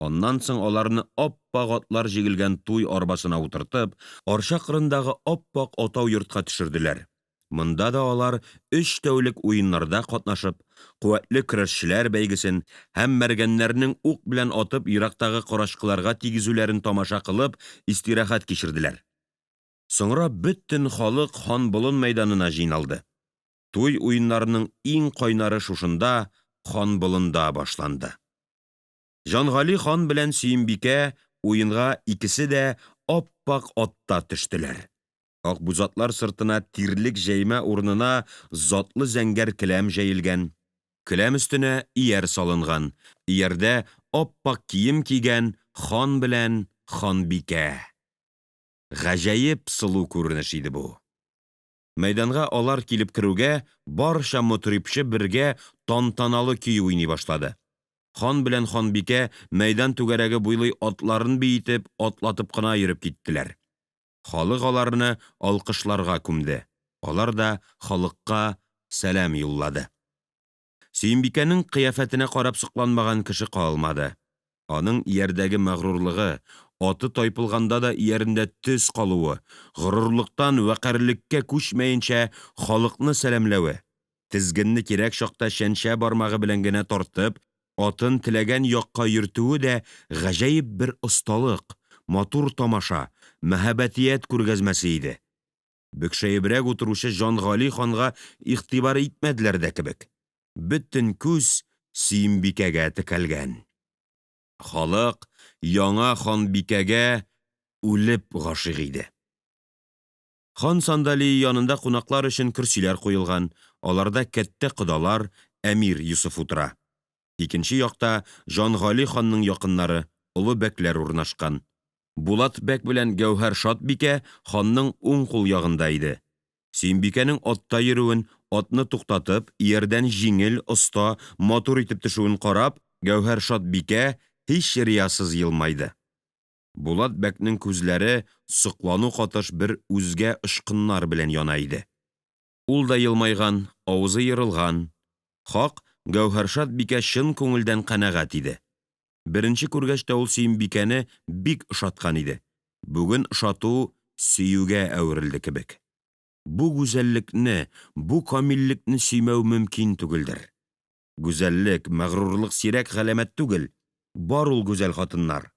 Аннан соң аларны апак атлар җигелгән туй арбасына утыртып, Арча кырындагы апак атау йортка төшерделәр. Монда да алар өч тәүлек уеннарда катнашып, куәтле көрәшчеләр бәйгесен һәм мәргәннәрнең ук белән атып ерактагы карачкыларга тигезүләрен тамаша кылып, истирахәт кичерделәр. Соңра бөтен халык Ханболын мәйданына җыйналды. Туй уеннарының иң кайнары шушында, Ханболында башланды. Җангали хан белән Сөембикә уенга икесе дә апак атта төштеләр. Акбүзатлар сыртына тирлек җәймә урынына затлы зәңгәр келәм җәелгән, келәм өстенә ияр салынган, иярдә апак кием кигән хан белән ханбикә. Гаҗәеп сылу күренеш иде бу! Мәйданга алар килеп керүгә, барча мотрибчы бергә тантаналы көй уйный башлады. Хан белән ханбикә мәйдан түгәрәге буйлый атларын биетеп, атлатып кына йөреп киттеләр. Халык аларны алкышларга күмде. Алар да халыкка сәлам юллады. Сөембикәнең кыяфәтенә карап сокланмаган кеше калмады. Аның иярдәге мәгърурлыгы, аты тайпылганда да иярендә төз калуы, горурлыктан вәкарьлеккә күчмәенчә халыкны сәламләве, тезгенне кирәк чакта чәнчә бармагы белән генә тартып, атын теләгән якка йөртүе дә гаҗәеп бер осталык, матур тамаша, мәһабәтият күргәзмәсе иде. Бөкшәебрәк утыручы Җан Гали ханга игътибар итмәделәр дә кебек, бөтен күз Сөембикәгә текәлгән. Халык яңа ханбикәгә үлеп гашыйк иде. Хан сандалие янында кунаклар өчен көрсиләр куелган, аларда кәттә кодалар, әмир Йосыф утыра. Икенче якта Җан Гали ханның якыннары, олы бәкләр урнашкан. Булат бәк белән Гәүһәршад бикә ханның уң кул ягында иде. Сөембикәнең атта йөрүен, атны туктатып, иярдән җиңел, оста, матур итеп төшүен карап, Гәүһәршад бикә һич риясыз елмайды. Булат бәкнең күзләре соклану катыш бер үзгә очкыннар белән яна иде. Ул да елмайган, авызы ерылган. Хак, Гәүһәршад бикә чын күңелдән канәгать иде. Беренче күргәч тә ул Сөембикәне бик ошаткан иде, бүген ошату сөюгә әверелде кебек. Бу гүзәллекне, бу камиллекне сөймәү мөмкин түгелдер. Гүзәллек, мәгърурлык сирәк галәмәт түгел, бар ул гүзәл хатыннар.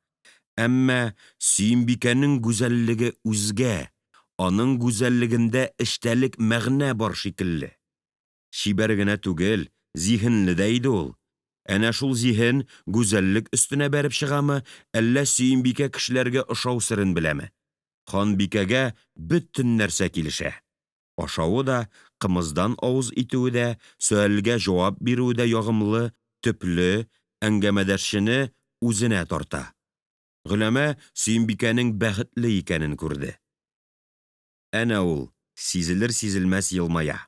Әмма Сөембикәнең гүзәллеге үзгә, аның гүзәллегендә эчтәлек, мәгънә бар шикелле. Чибәр генә түгел, зиһенле дә иде ул. Әнә шул зиһен гүзәллек өстенә бәреп чыгамы, әллә Сөембикә кешеләргә ошау серен беләме? Ханбикәгә бөтен нәрсә килешә ашавы да, кымыздан авыз итүе дә, сөальгә җавап бирүе дә ягымлы, төпле, әңгәмәдәшчене үзенә тарта. Голәмә Сөембикәнең бәхетле икәнен күрде. Әнә ул сизелерсизелмәс елмая.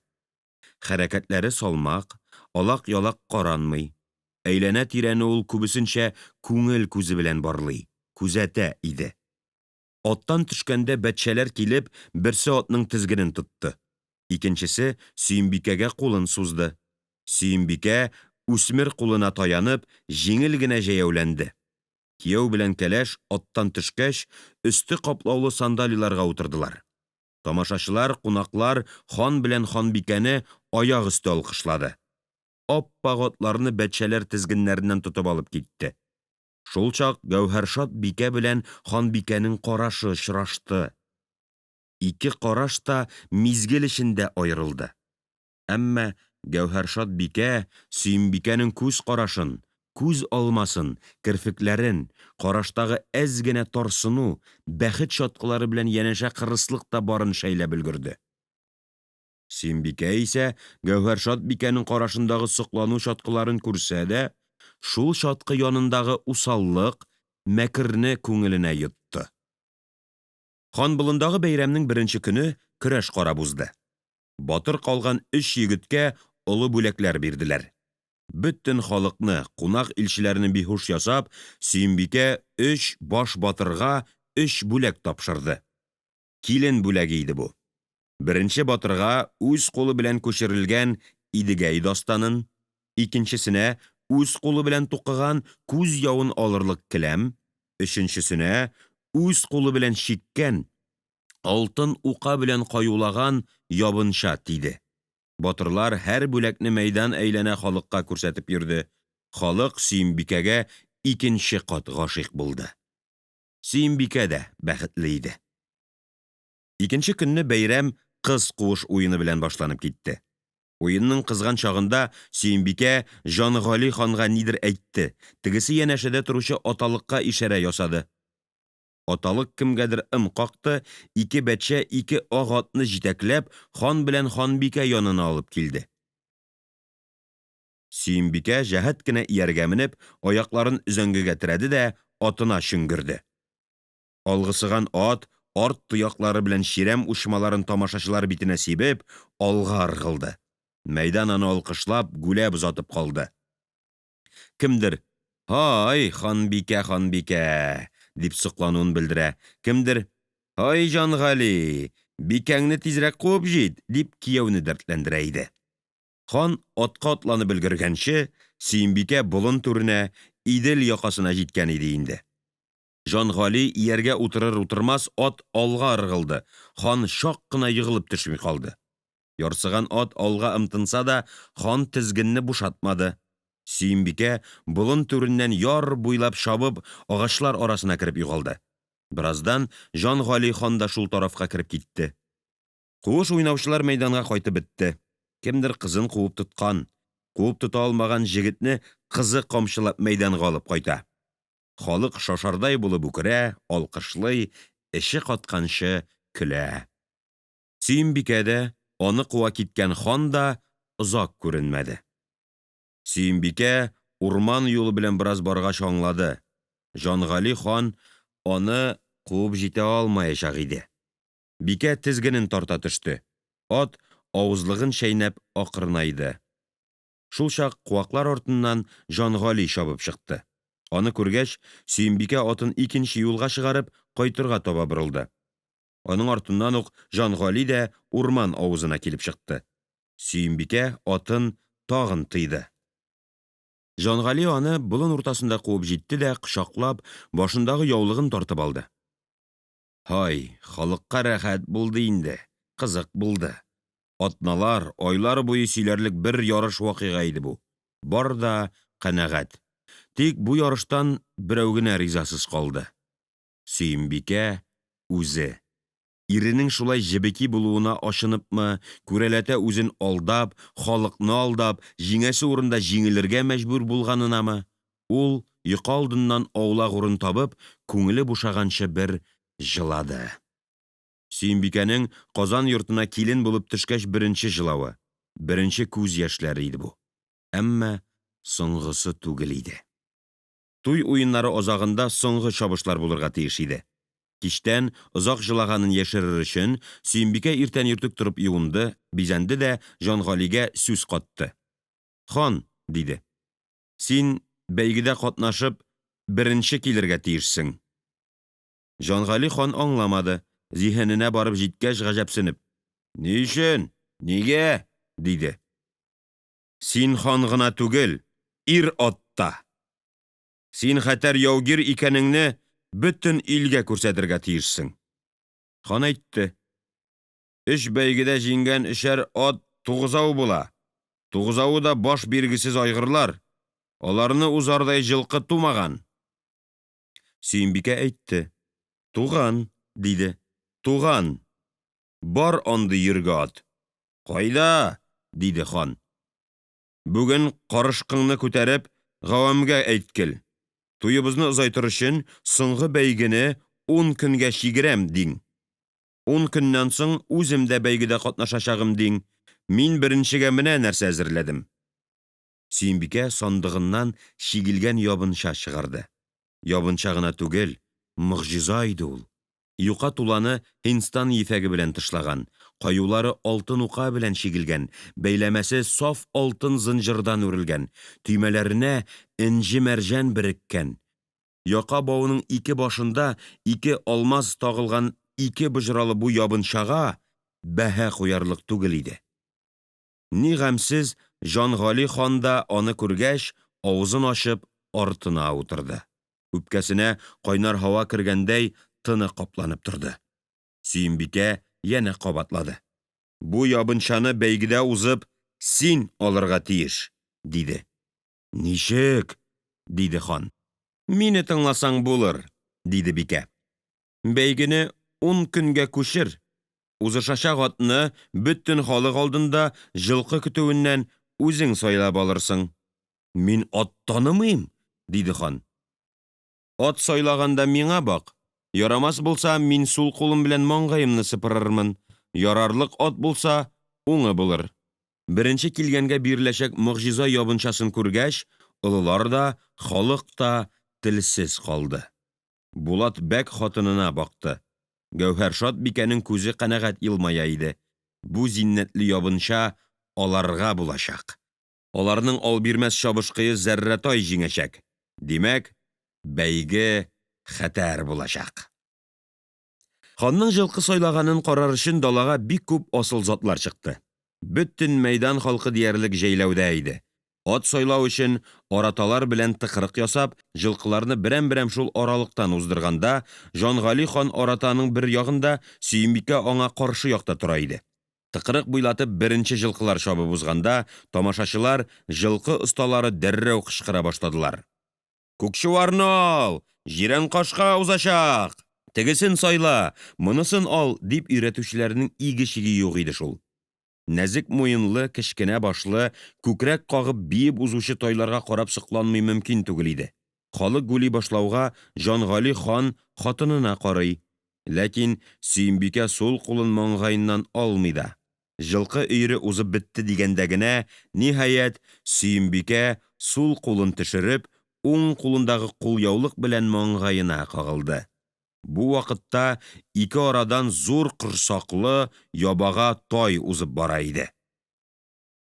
Хәрәкәтләре салмак, алакялак каранмый. Әйләнәтирәне ул күбесенчә күңел күзе белән барлый, күзәтә иде. Аттан төшкәндә бәтчәләр килеп, берсе атның тезгенен тотты, икенчесе Сөембикәгә кулын сузды. Сөембикә, үсмер кулына таянып, җиңел генә җәяүләнде. Кияү белән кәләш, аттан төшкәч, өсте каплаулы сандалиларга утырдылар. Тамашачылар, кунаклар хан белән ханбикәне аяк өсте алкышлады. Апак атларны бәтчәләр тезгеннәреннән тотып алып китте. Шулчак Гәүһәршад бикә белән ханбикәнең карашы очрашты. Ике караш та мизгел эчендә аерылды. Әмма Гәүһәршад бикә Сөембикәнең күз карашын, күз алмасын, керфекләрен, караштагы әз генә тарсыну, бәхет чаткылары белән янәшә кырыслык та барын шәйләп өлгерде. Сөембикә исә Гәүһәршад бикәнең карашындагы соклану чаткыларын күрсә дә, шул чаткы янындагы усаллык, мәкерне күңеленә йотты. Ханболындагы бәйрәмнең беренче көне көрәш карап узды. Батыр калган өч егеткә олы бүләкләр бирделәр. Бөтен халыкны, кунак илчеләрне биһуш ясап, Сөембикә өч баш батырга өч бүләк тапшырды. Килен бүләге иде бу. Беренче батырга үз кулы белән күчерелгән Идегәй дастанын, икенчесенә үз кулы белән тукыган күз явын алырлык келәм, өченчесенә үз кулы белән чиккән, алтын ука белән каюлаган ябынча тиде. Батырлар һәр бүләкне мәйдан әйләнә халыкка күрсәтеп йөрде. Халык Сөембикәгә икенче кат гашыйк булды. Сөембикә дә бәхетле иде. Икенче көнне бәйрәм Кыз куыш уены белән башланып китте. Уенның кызган чагында Сөембикә Җан Гали ханга нидер әйтте, тегесе янәшәдә торучы аталыкка ишарә ясады. Аталык кемгәдер ым какты, ике бәтчә ике ак атны җитәкләп хан белән ханбикә янына алып килде. Сөембикә җәһәт кенә ияргә менеп, аякларын өзәңгегә терәде дә атына чөңгерде. Алгысыган ат, арт тояклары белән чирәм учмаларын тамашачылар битенә сибеп, алга ыргылды. Мәйдан аны алкышлап, гүләп озатып калды. Кемдер Һай, ханбикә, ханбикә! дип соклануын белдерә, кемдер Һай, Җан Гали! Бикәңне тизрәк куып җит, дип кияүне дәртләндерә иде. Хан атка атланып өлгергәнче, Сөембикә болын түренә, Идел якасына җиткән иде инде. Җан Гали ияргә утырыр-утырмас ат алга ыргылды, хан чак кына егылып төшми калды. Ярсыган ат алга ымтынса да, хан тезгенне бушатмады. Сөембикә болын түреннән яр буйлап чабып, агачлар арасына кереп югалды. Бераздан Җан Гали хан да шул тарафка кереп китте. Куыш уйнаучылар мәйданга кайтып бетте. Кемдер кызын куып тоткан, куып тота алмаган җегетне кызы камчылап мәйданга алып кайта. Халык шашардай булып үкерә, алкышлый, эче катканчы көлә. Сөембикә дә, аны куа киткән хан да озак күренмәде. Сөембикә урман юлы белән бераз баргач аңлады, Җангали хан аны куып җитә алмаячак иде. Бикә тезгенен тарта төште. Ат, авызлыгын чәйнәп, акрынайды. Шулчак куаклар артыннан Җангали чабып чыкты. Аны күргәч, Сөембикә атын икенче юлга чыгарып, кайтырга таба борылды. Аның артыннан ук Җангали дә урман авызына килеп чыкты. Сөембикә атын тагын тыйды. Җангали аны болын уртасында куып җитте дә, кочаклап, башындагы яулыгын тартып алды. Һай, халыкка рәхәт булды инде, кызык булды. Атналар, айлар буе сөйләрлек бер ярыш вакыйга иде бу. Бар да канәгать. Тик бу ярыштан берәү генә ризасыз калды. Сөембикә үзе. Иренең шулай җебеки булуына ачыныпмы, күрәләтә үзен алдап, халыкны алдап, җиңәсе урында җиңелергә мәҗбүр булганынамы, ул, йокы алдыннан аулак урын табып, күңеле бушаганчы бер җылады. Сөембикәнең Казан йортына килен булып төшкәч беренче җылавы, беренче күз яшьләре иде бу. Әмма соңгысы түгел иде. Туй уеннары азагында соңгы чабышлар булырга тиеш иде. Кичтән, озак җылаганын яшерер өчен, Сөембикә иртән иртүк торып юынды, бизәнде дә Җангалигә сүз катты Хан, диде, син, бәйгедә катнашып, беренче килергә тиешсең. Җангали хан аңламады, зиһененә барып җиткәч, гаҗәпсенеп Ни өчен? Нигә? диде. Син хан гына түгел, ир-ат та! Син хәтәр яугир икәнеңне бөтен илгә күрсәтергә тиешсең! Хан әйтте Өч бәйгедә җиңгән өчәр ат тугызау була. Тугызавы да баш биргесез айгырлар. Аларны узардай җылкы тумаган. Сөембикә әйтте Туган, диде, туган! Бар андый йөргә ат! Кайда? диде хан. Бүген карышкыңны күтәреп, гавамга әйткел Туебызны озайтыр өчен, соңгы бәйгене ун көнгә чигерәм, диң. Ун көннән соң үзем дә бәйгедә катнашачагым, диң. Мин беренчегә менә нәрсә әзерләдем. Сөембикә сандыгыннан чигелгән ябынча чыгарды. Ябынча гына түгел, могҗиза иде ул. Юка туланы һиндстан ефәге белән тышлаган, каюлары алтын ука белән чигелгән, бәйләмәсе саф алтын зынҗырдан үрелгән, төймәләренә энҗемәрҗән береккән, яка бавының ике башында ике алмаз тагылган ике боҗралы бу ябынчага бәһа куярлык түгел иде. Ни гамьсез Җангали хан да аны күргәч, авызын ачып, артына утырды. Үпкәсенә кайнар һава кергәндәй тыны капланып торды. Сөембикә янә кабатлады Бу ябынчаны бәйгедә узып, син алырга тиеш! диде. Ничек? диде хан. Мине тыңласаң булыр, диде бикә. Бәйгене ун көнгә күчер. Узышачак атны бөтен халык алдында җылкы көтүеннән үзең сайлап алырсың. Мин ат танымыйм, диде хан. Ат сайлаганда миңа бак. Ярамас булса, мин сул кулым белән маңгаемны сыпырырмын. Ярарлык ат булса, уңы булыр. Беренче килгәнгә биреләчәк могҗиза ябынчасын күргәч, олылар да, халык та телсез калды. Булат бәк хатынына бакты. Гәүһәршад бикәнең күзе канәгать елмая иде. Бу зиннәтле ябынча аларга булачак. Аларның албирмәс чабышкые Зәррәтай җиңәчәк. Димәк, бәйге хәтәр булачак! Ханның җылкы сайлаганын карар өчен далага бик күп асыл затлар чыкты. Бөтен мәйдан халкы диярлек җәйләүдә иде. Ат сайлау өчен араталар белән тыкрык ясап, җылкыларны берәм-берәм шул аралыктан уздырганда, Җангали хан аратаның бер ягында, Сөембикә аңа каршы якта тора иде. Тыкрык буйлатып беренче җылкылар чабып узганда, тамашачылар, җылкы осталары дәррәү кычкыра башладылар. Күкчуарны ал! Җирән кашка узачак! Тегесен сайла, монысын ал, дип өйрәтүчеләрнең иге-чиге юк иде шул. Нәзек муенлы, кечкенә башлы, күкрәк кагып биеп узучы тайларга карап сокланмый мөмкин түгел иде. Халык гүли башлауга Җангали хан хатынына карый. Ләкин Сөембикә сул кулын маңгаеннан алмый да. Җылкы өере узып бетте дигәндә генә, ниһаять, Сөембикә сул кулын төшереп, уң кулындагы кулъяулык белән маңгаена кагылды. Бу вакытта ике арадан зур корсаклы ябага тай узып бара иде.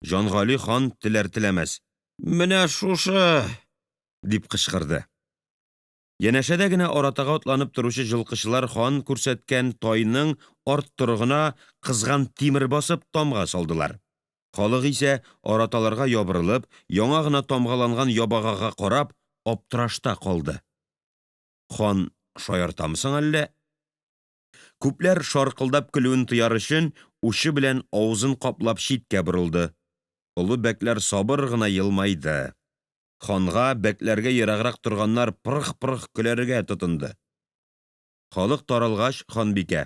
Җангали хан теләр-теләмәс: «Менә шушы!» – дип кычкырды. Янәшәдә генә аратага атланып торучы җылкычылар хан күрсәткән тайның арт торыгына кызган тимер басып, тамга салдылар. Халык исә араталарга ябырылып, яңа гына тамгаланган ябагага карап, аптырашта калды. Хан шаяртамы соң әллә? Күпләр шаркылдап көлүен тыяр өчен учы белән авызын каплап читкә борылды. Олы бәкләр сабыр гына елмайды. Ханга, бәкләргә ераграк торганнар пырх-пырх көләргә тотынды. Халык таралгач, ханбикә: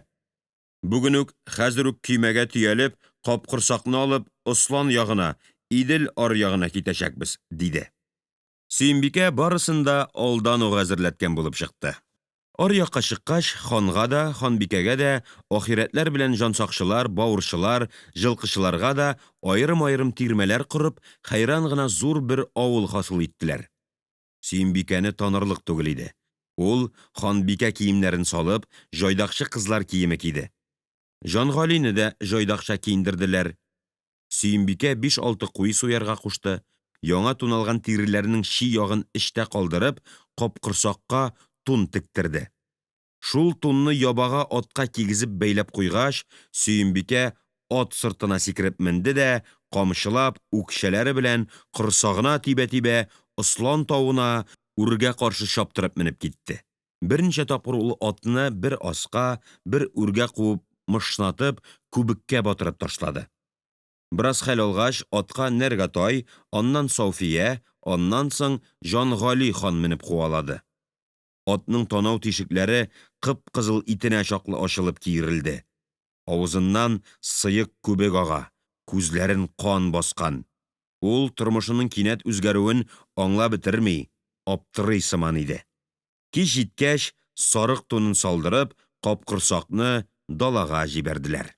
«Бүген үк, хәзер үк көймәгә төялеп, Капкорсакны алып, Ослан ягына, Идел аръягына китәчәкбез», – диде. Сөембикә барысын да алдан ук әзерләткән булып чыкты. Аръякка чыккач, ханга да, ханбикәгә дә, ахирәтләр белән җансакчылар, бавырчылар, җылкычыларга да аерым-аерым тирмәләр корып, хәйран гына зур бер авыл хасил иттеләр. Сөембикәне танырлык түгел иде. Ул, ханбикә киемнәрен салып, җайдакчы кызлар киеме киде. Җангалине дә җайдакча киендерделәр. Сөембикә биш-алты куй суярга кушты, яңа туналган тиреләрнең чи ягын эчтә калдырып, капкорсакка тун тектерде. Шул тунны ябага атка кигезеп бәйләп куйгач, Сөембикә ат сыртына сикереп менде дә, камчылап, үкчәләре белән корсагына тибә-тибә, Ослан тавына, үргә каршы чаптырып менеп китте. Берничә тапкыр ул атны бер аска, бер үргә куып мышнатып, күбеккә батырып ташлады. Бераз хәл алгач, атка Нәргәтай, аннан Сауфия, аннан соң Җангали хан менеп куалады. Атның танау тишекләре кып-кызыл итенә чаклы ачылып киерелде. Авызыннан сыек күбек ага, күзләрен кан баскан. Ул тормышының кинәт үзгәрүен аңлап бетерми, аптырый сыман иде. Кич җиткәч, сарык тунын салдырып, Капкорсакны далага җибәрделәр.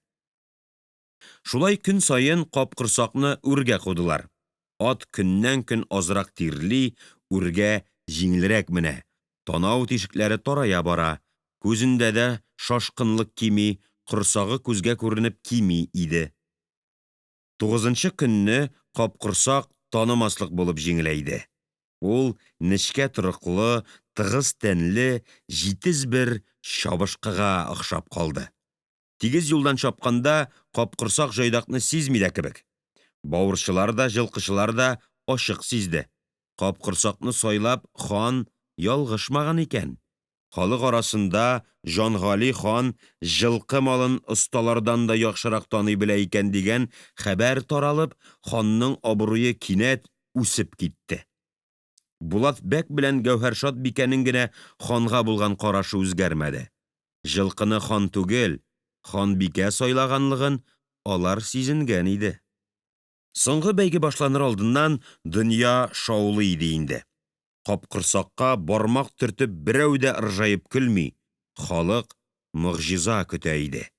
Шулай көн саен Капкорсакны үргә кудылар. Ат көннәнкөн азрак тирли, үргә җиңелрәк менә, танау тишекләре тарая бара, күзендә дә шашкынлык кими, корсагы күзгә күренеп кими иде. Тугызынчы көнне Капкорсак танымаслык булып җиңеләйде. Ул нечкә торыклы, тыгыз тәнле, җитез бер чабышкыга охшап калды. Тигез юлдан чапканда Капкорсак җайдакны сизми дә кебек. Бавырчылар да, җылкычылар да ачык сизде Капкорсакны сайлап хан ялгышмаган икән. Халык арасында Җангали хан җылкы малын осталардан да яхшырак таный белә икән дигән хәбәр таралып, ханның абруе кинәт үсеп китте. Булат бәк белән Гәүһәршад бикәнең генә ханга булган карашы үзгәрмәде. Җылкыны хан түгел, ханбикә сайлаганлыгын алар сизенгән иде. Соңгы бәйге башланыр алдыннан дөнья шаулый иде инде. Капкорсакка бармак төртеп берәү дә ыржаеп көлми, халык могҗиза көтә иде.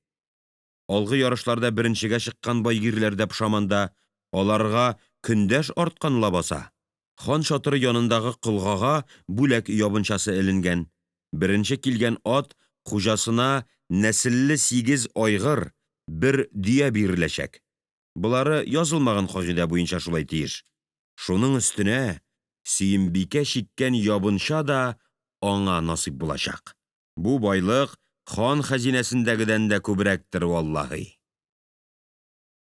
Алгы ярышларда беренчегә чыккан байгирләр дә пошаманда, аларга көндәш арткан лабаса. Хан чатыры янындагы колгага бүләк ябынчасы эленгән. Беренче килгән ат хуҗасына нәселле сигез айгыр, бер дөя биреләчәк. Болары язылмаган кагыйдә буенча шулай тиеш. Шуның өстенә Сөембикә чиккән ябынча да аңа насыйп булачак. Бу байлык хан хәзинәсендәгедән дә күбрәктер, валлаһи.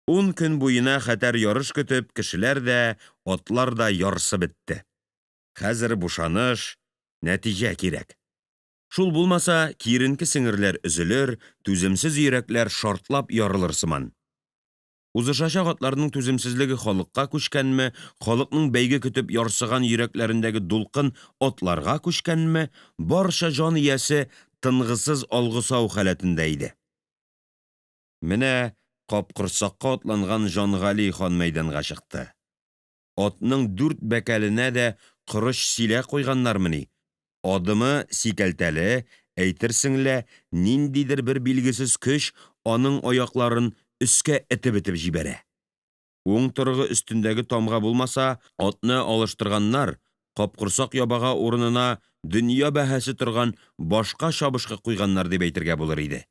Ун көн буена хәтәр ярыш көтеп, кешеләр дә, атлар да ярсып бетте. Хәзер бушаныш, нәтиҗә кирәк. Шул булмаса, киеренке сеңерләр өзелер, түземсез йөрәкләр шартлап ярылыр сыман. Узышачак атларның түземсезлеге халыкка күчкәнме, халыкның бәйге көтеп ярсыган йөрәкләрендәге дулкын атларга күчкәнме, барча җан иясе тынгысыз алгысау халәтендә иде. Менә капкорсакка атланган Җангали хан мәйданга чыкты. Атның дүрт бәкәленә дә корыч силә куйганнармыни, адымы сикәлтәле, әйтерсең лә ниндидер бер билгесез көч аның аякларын өскә этепэтеп җибәрә. Уң торыгы өстендәге тамга булмаса, атны алыштырганнар, капкорсак ябага урынына дөнья бәһасе торган башка чабышкы куйганнар дип әйтергә булыр иде.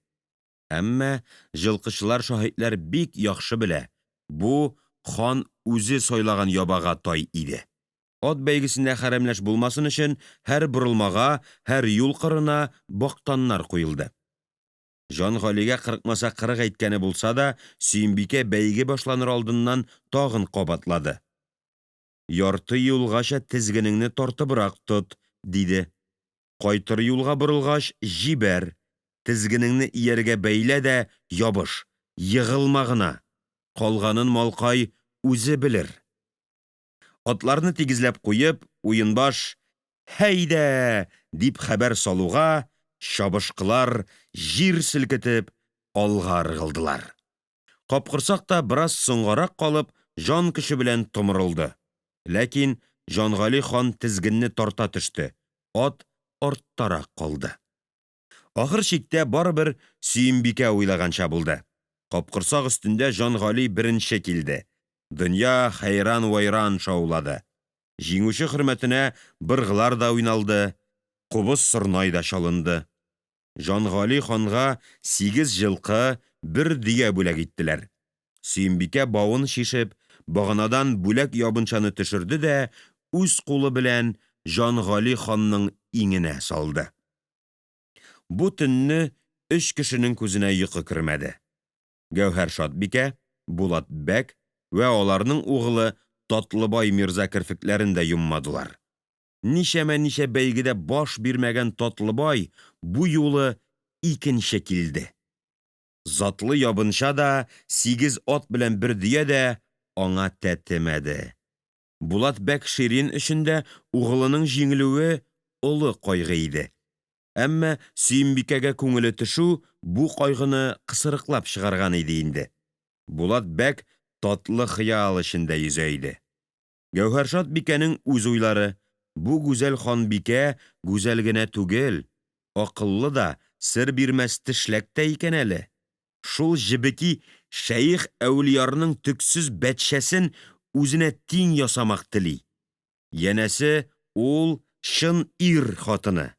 Әмма җылкычылар-шаһитлар бик яхшы белә бу хан үзе сайлаган ябага тай иде. Ат бәйгесендә хәрәмләш булмасын өчен һәр борылмага, һәр юл кырына бактаннар куелды. Җан Галигә кырыкмаса кырык әйткәне булса да, Сөембикә бәйге башланыр алдыннан тагын кабатлады. Ярты юлгача тезгенеңне тартыбрак тот, диде. Кайтыр юлга борылгач, җибәр, тезгенеңне ияргә бәйлә дә ябыш, егылма гына! Калганын малкай үзе белер. Атларны тигезләп куеп, уенбаш Һәйдә! Дип хәбәр салуга, чабышкылар җир селкетеп алга ыргылдылар. Капкорсак та бераз соңгарак калып, җан көче белән томырылды. Ләкин Җангали хан тезгенне тарта төште, ат арттарак калды. Ахыр чиктә барыбер Сөембикә уйлаганча булды. Капкорсак өстендә Җангали беренче килде. Дөнья хәйран-вайран шаулады. Җиңүче хөрмәтенә быргылар да уйналды, кубыз-сорнай да чалынды. Җангали ханга сигез җылкы, бер дөя бүләк иттеләр. Сөембикә бавын чишеп, баганадан бүләк ябынчаны төшерде дә үз кулы белән Җангали ханның иңенә салды. Бу төнне өч кешенең күзенә йокы кермәде. Гәүһәршад бикә, Булат бәк вә аларның угылы Татлыбай мирза керфекләрен дә йоммадылар. Ничәмә-ничә бәйгедә баш бирмәгән Татлыбай бу юлы икенче килде. Затлы ябынча да, сигез ат белән бер дөя дә аңа тәтемәде. Булат бәк Ширин өчен дә угылының җиңелүе олы кайгы иде. Әмма Сөембикәгә күңеле төшү бу кайгыны кысрыклап чыгарган иде инде. Булат бәк татлы хыял эчендә йөзә иде. Гәүһәршад бикәнең үз уйлары бу гүзәл ханбикә гүзәл генә түгел, акыллы да, сер бирмәс тешләк тә икән әле. Шул җебеки шәех Әүлиярның төксез бәтчәсен үзенә тиң ясамак тели. Янәсе, ул чын ир хатыны.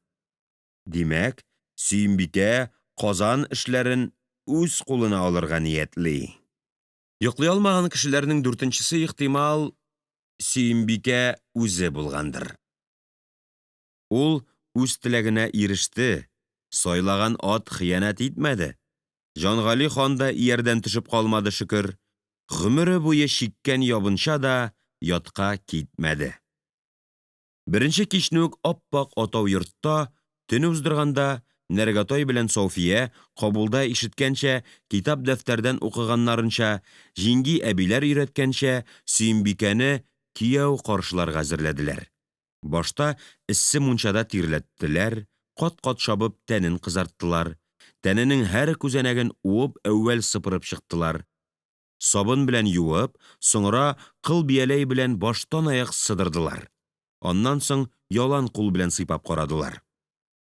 Димәк, Сөембикә Казан эшләрен үз кулына алырга ниятли. Йоклый алмаган кешеләрнең дүртенчесе, ихтимал, Сөембикә үзе булгандыр. Ул үз теләгенә иреште, сайлаган ат хыянәт итмәде. Җангали хан да иярдән төшеп калмады, шөкер. Гомере буе чиккән ябынча да ятка китмәде. Беренче кичне үк аппак атау йортта төн уздырганда, Нәргәтай белән София кабулда ишеткәнчә, китап-дәфтәрдән укыганнарынча, җиңги әбиләр өйрәткәнчә, Сөембикәне кияү каршыларга әзерләделәр. Башта эссе мунчада тирләттеләр, каткат чабып тәнен кызарттылар, тәненең һәр күзәнәген уып әүвәл сыпырып чыктылар. Сабын белән юып, соңра кыл бияләй белән баштанаяк сыдырдылар. Аннан соң ялан кул белән сыйпап карадылар.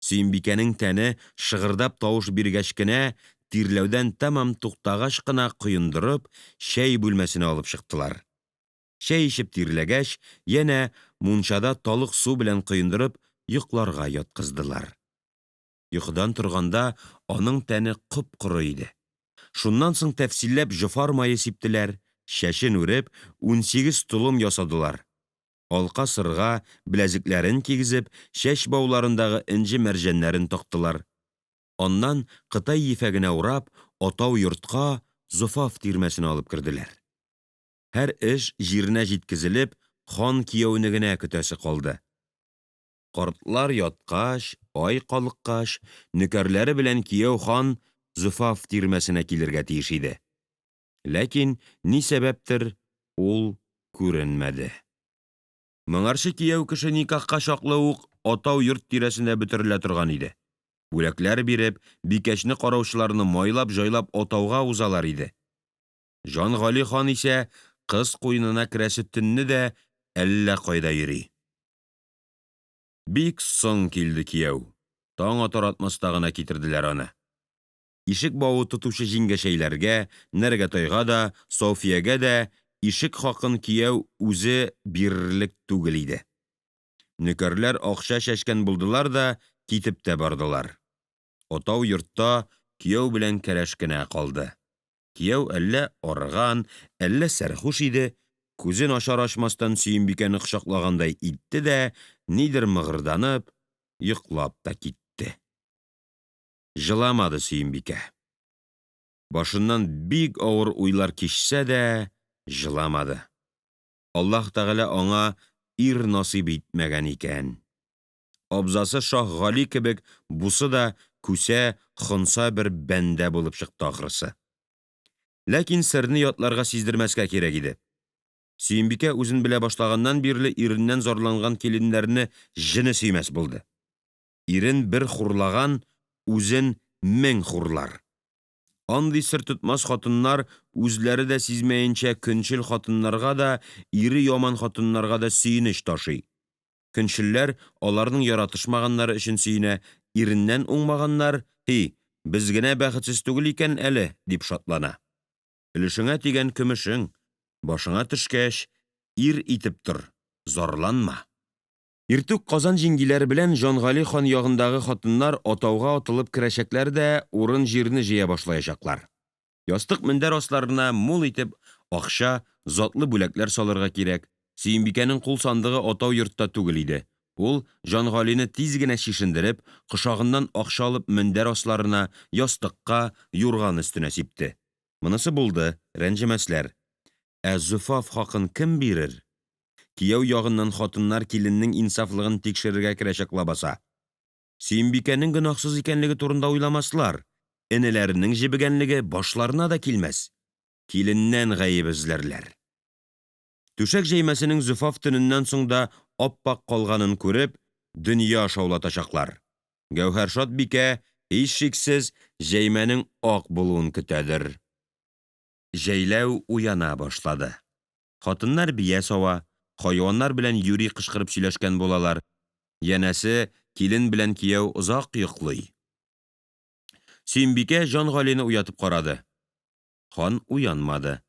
Сөембикәнең тәне шыгырдап тавыш биргәч кенә, тирләүдән тәмам туктагач кына коендырып, чәй бүлмәсенә алып чыктылар. Чәй эчеп тирләгәч, янә мунчада талык су белән коендырып, йокларга яткыздылар. Йокыдан торганда аның тәне копкоры иде. Шуннан соң тәфсилләп җофар мае сиптеләр, чәчен үреп, 18 толым ясадылар. Алкасырга, беләзекләрен кигезеп, чәч бауларындагы энҗемәрҗәннәрен тактылар. Аннан кытай ефәгенә урап, атау йортка, зөфаф тирмәсенә алып керделәр. Һәр эш җиренә җиткезелеп, хан кияүне генә көтәсе калды. Картлар яткач, ай калыккач, нөкәрләре белән кияү хан зөфаф тирмәсенә килергә тиеш иде. Ләкин ни сәбәптер ул күренмәде. Моңарчы кияү кеше никахка чаклы ук атау йорт тирәсендә бөтерелә торган иде. Бүләкләр биреп, бикәчне караучыларны майлап-җайлап атауга узалар иде. Җан Гали хан исә кыз куенына керәсе төнне дә әллә кайда йөри. Бик соң килде кияү, таң атаратмаста гына китерделәр аны. Ишек бавы тотучы җиңгәчәйләргә, Нәргәтайга да, Сауфиягә дә ишек хакын кияү үзе бирерлек түгел иде. Нөкәрләр акча чәчкән булдылар да китеп тә бардылар. Атау йортта кияү белән кәләш кенә калды. Кияү әллә арыган, әллә сәрхүш иде, күзен ачарачмастан Сөембикәне кочаклагандай итте дә, нидер мыгырданып, йоклап та китте. Җыламады Сөембикә. Башыннан бик авыр уйлар кичсә дә, җыламады. Аллаһы Тәгалә аңа ир насыйп итмәгән икән. Абзасы Шаһгали кебек бусы да күсә, хонса бер бәндә булып чыкты ахрысы. Ләкин серне ятларга сиздермәскә кирәк иде. Сөембикә үзен белә башлаганнан бирле иреннән зарланган киленнәрне җене сөймәс булды. Ирен бер хурлаган үзен мең хурлар. Андый сер тотмас хатыннар үзләре дә сизмәенчә көнчел хатыннарга да, ире яман хатыннарга да сөенеч ташый. Көнчелләр аларның яратышмаганнары өчен сөенә, иреннән уңмаганнар, һи, без генә бәхетсез түгел икән әле, дип шатлана. Өлешеңә тигән көмешең, башыңа төшкәч, ир итеп тор, зарланма. Иртүк Казан җиңгиләре белән Җангали хан ягындагы хатыннар атауга атылып керәчәкләр дә урынҗирне җыя башлаячаклар. Ястык-мендәр асларына мул итеп акча, затлы бүләкләр салырга кирәк. Сөембикәнең кул сандыгы атау йортта түгел иде. Ул, Җангалине тиз генә чишендереп, кошагыннан акча алып мендәр асларына, ястыкка, юрган өстенә сипте. Монысы булды, рәнҗемәсләр. Ә зөфаф хакын кем бирер? Кияү ягыннан хатыннар киленнең инсафлыгын тикшерергә керәчәк ләбаса. Сөембикәнең гөнаһсыз икәнлеге турында уйламаслар, энеләренең җебегәнлеге башларына да килмәс. Киленнән гаеп эзләрләр. Түшәк җәймәсенең зөфаф төненнән соң да апак калганын күреп, дөнья шаулатачаклар. Гәүһәршат бикә, һичшиксез, җәймәнең ак булуын көтәдер. Җәйләү уяна башлады. Хатыннар бия сава, хайваннар белән юри кычкырып сөйләшкән булалар. Янәсе, килен белән кияү озак йоклый. Сөембикә Җан Галине уятып карады. Хан уянмады.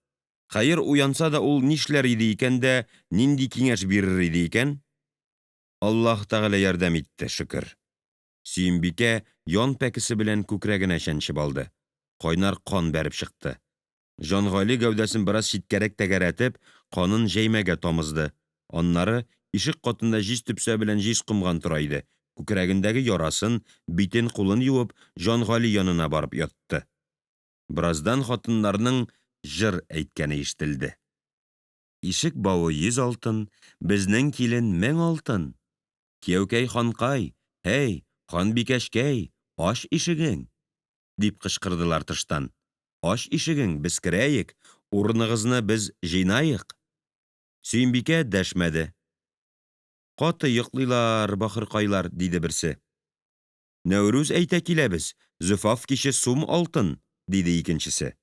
Хәер, уянса да ул нишләр иде икән дә, нинди киңәш бирер иде икән? Аллаһ Тәгалә ярдәм итте, шөкер. Сөембикә ян пәкесе белән күкрәгенә чәнчеп алды. Кайнар кан бәреп чыкты. Җангали гәүдәсен бераз читкәрәк тәгәрәтеп, канын җәймәгә тамызды. Аннары ишек катында җиз төпсә белән җиз комган тора иде, күкрәгендәге ярасын, битенкулын юып, Җангали янына барып ятты. Бераздан хатыннарның җыр әйткәне ишетелде. Ишек бавы йөз алтын, безнең килен мең алтын. Кияүкәй-ханкай, һәй, ханбикәчкәй, ач ишегең! Дип кычкырдылар тыштан. Ач ишегең, без керәек, урыныгызны без җыйнаек. Сөембикә дәшмәде. Каты йоклыйлар, бахыркайлар, диде берсе. Нәүрүз әйтә киләбез, зөфаф киче сум алтын, диде икенчесе.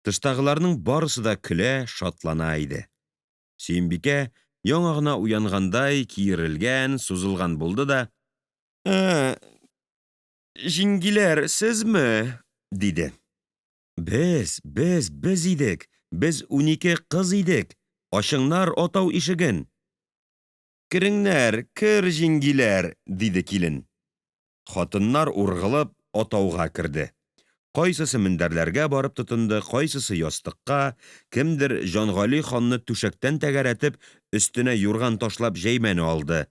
Тыштагыларның барысы да көлә, шатлана иде. Сөембикә яңа гына уянгандай киерелгән, сузылган булды да Ә, җиңгиләр, сезме? диде. Без, без, без идек, без 12 кыз идек, ачыңнар атау ишеген! Кереңнәр, кер, җиңгиләр, диде килен. Хатыннар ургылып атауга керде. Кайсысы мендәрләргә барып тотынды, кайсысы ястыкка, кемдер Җангали ханны түшәктән тәгәрәтеп, өстенә юрган ташлап җәймәне алды.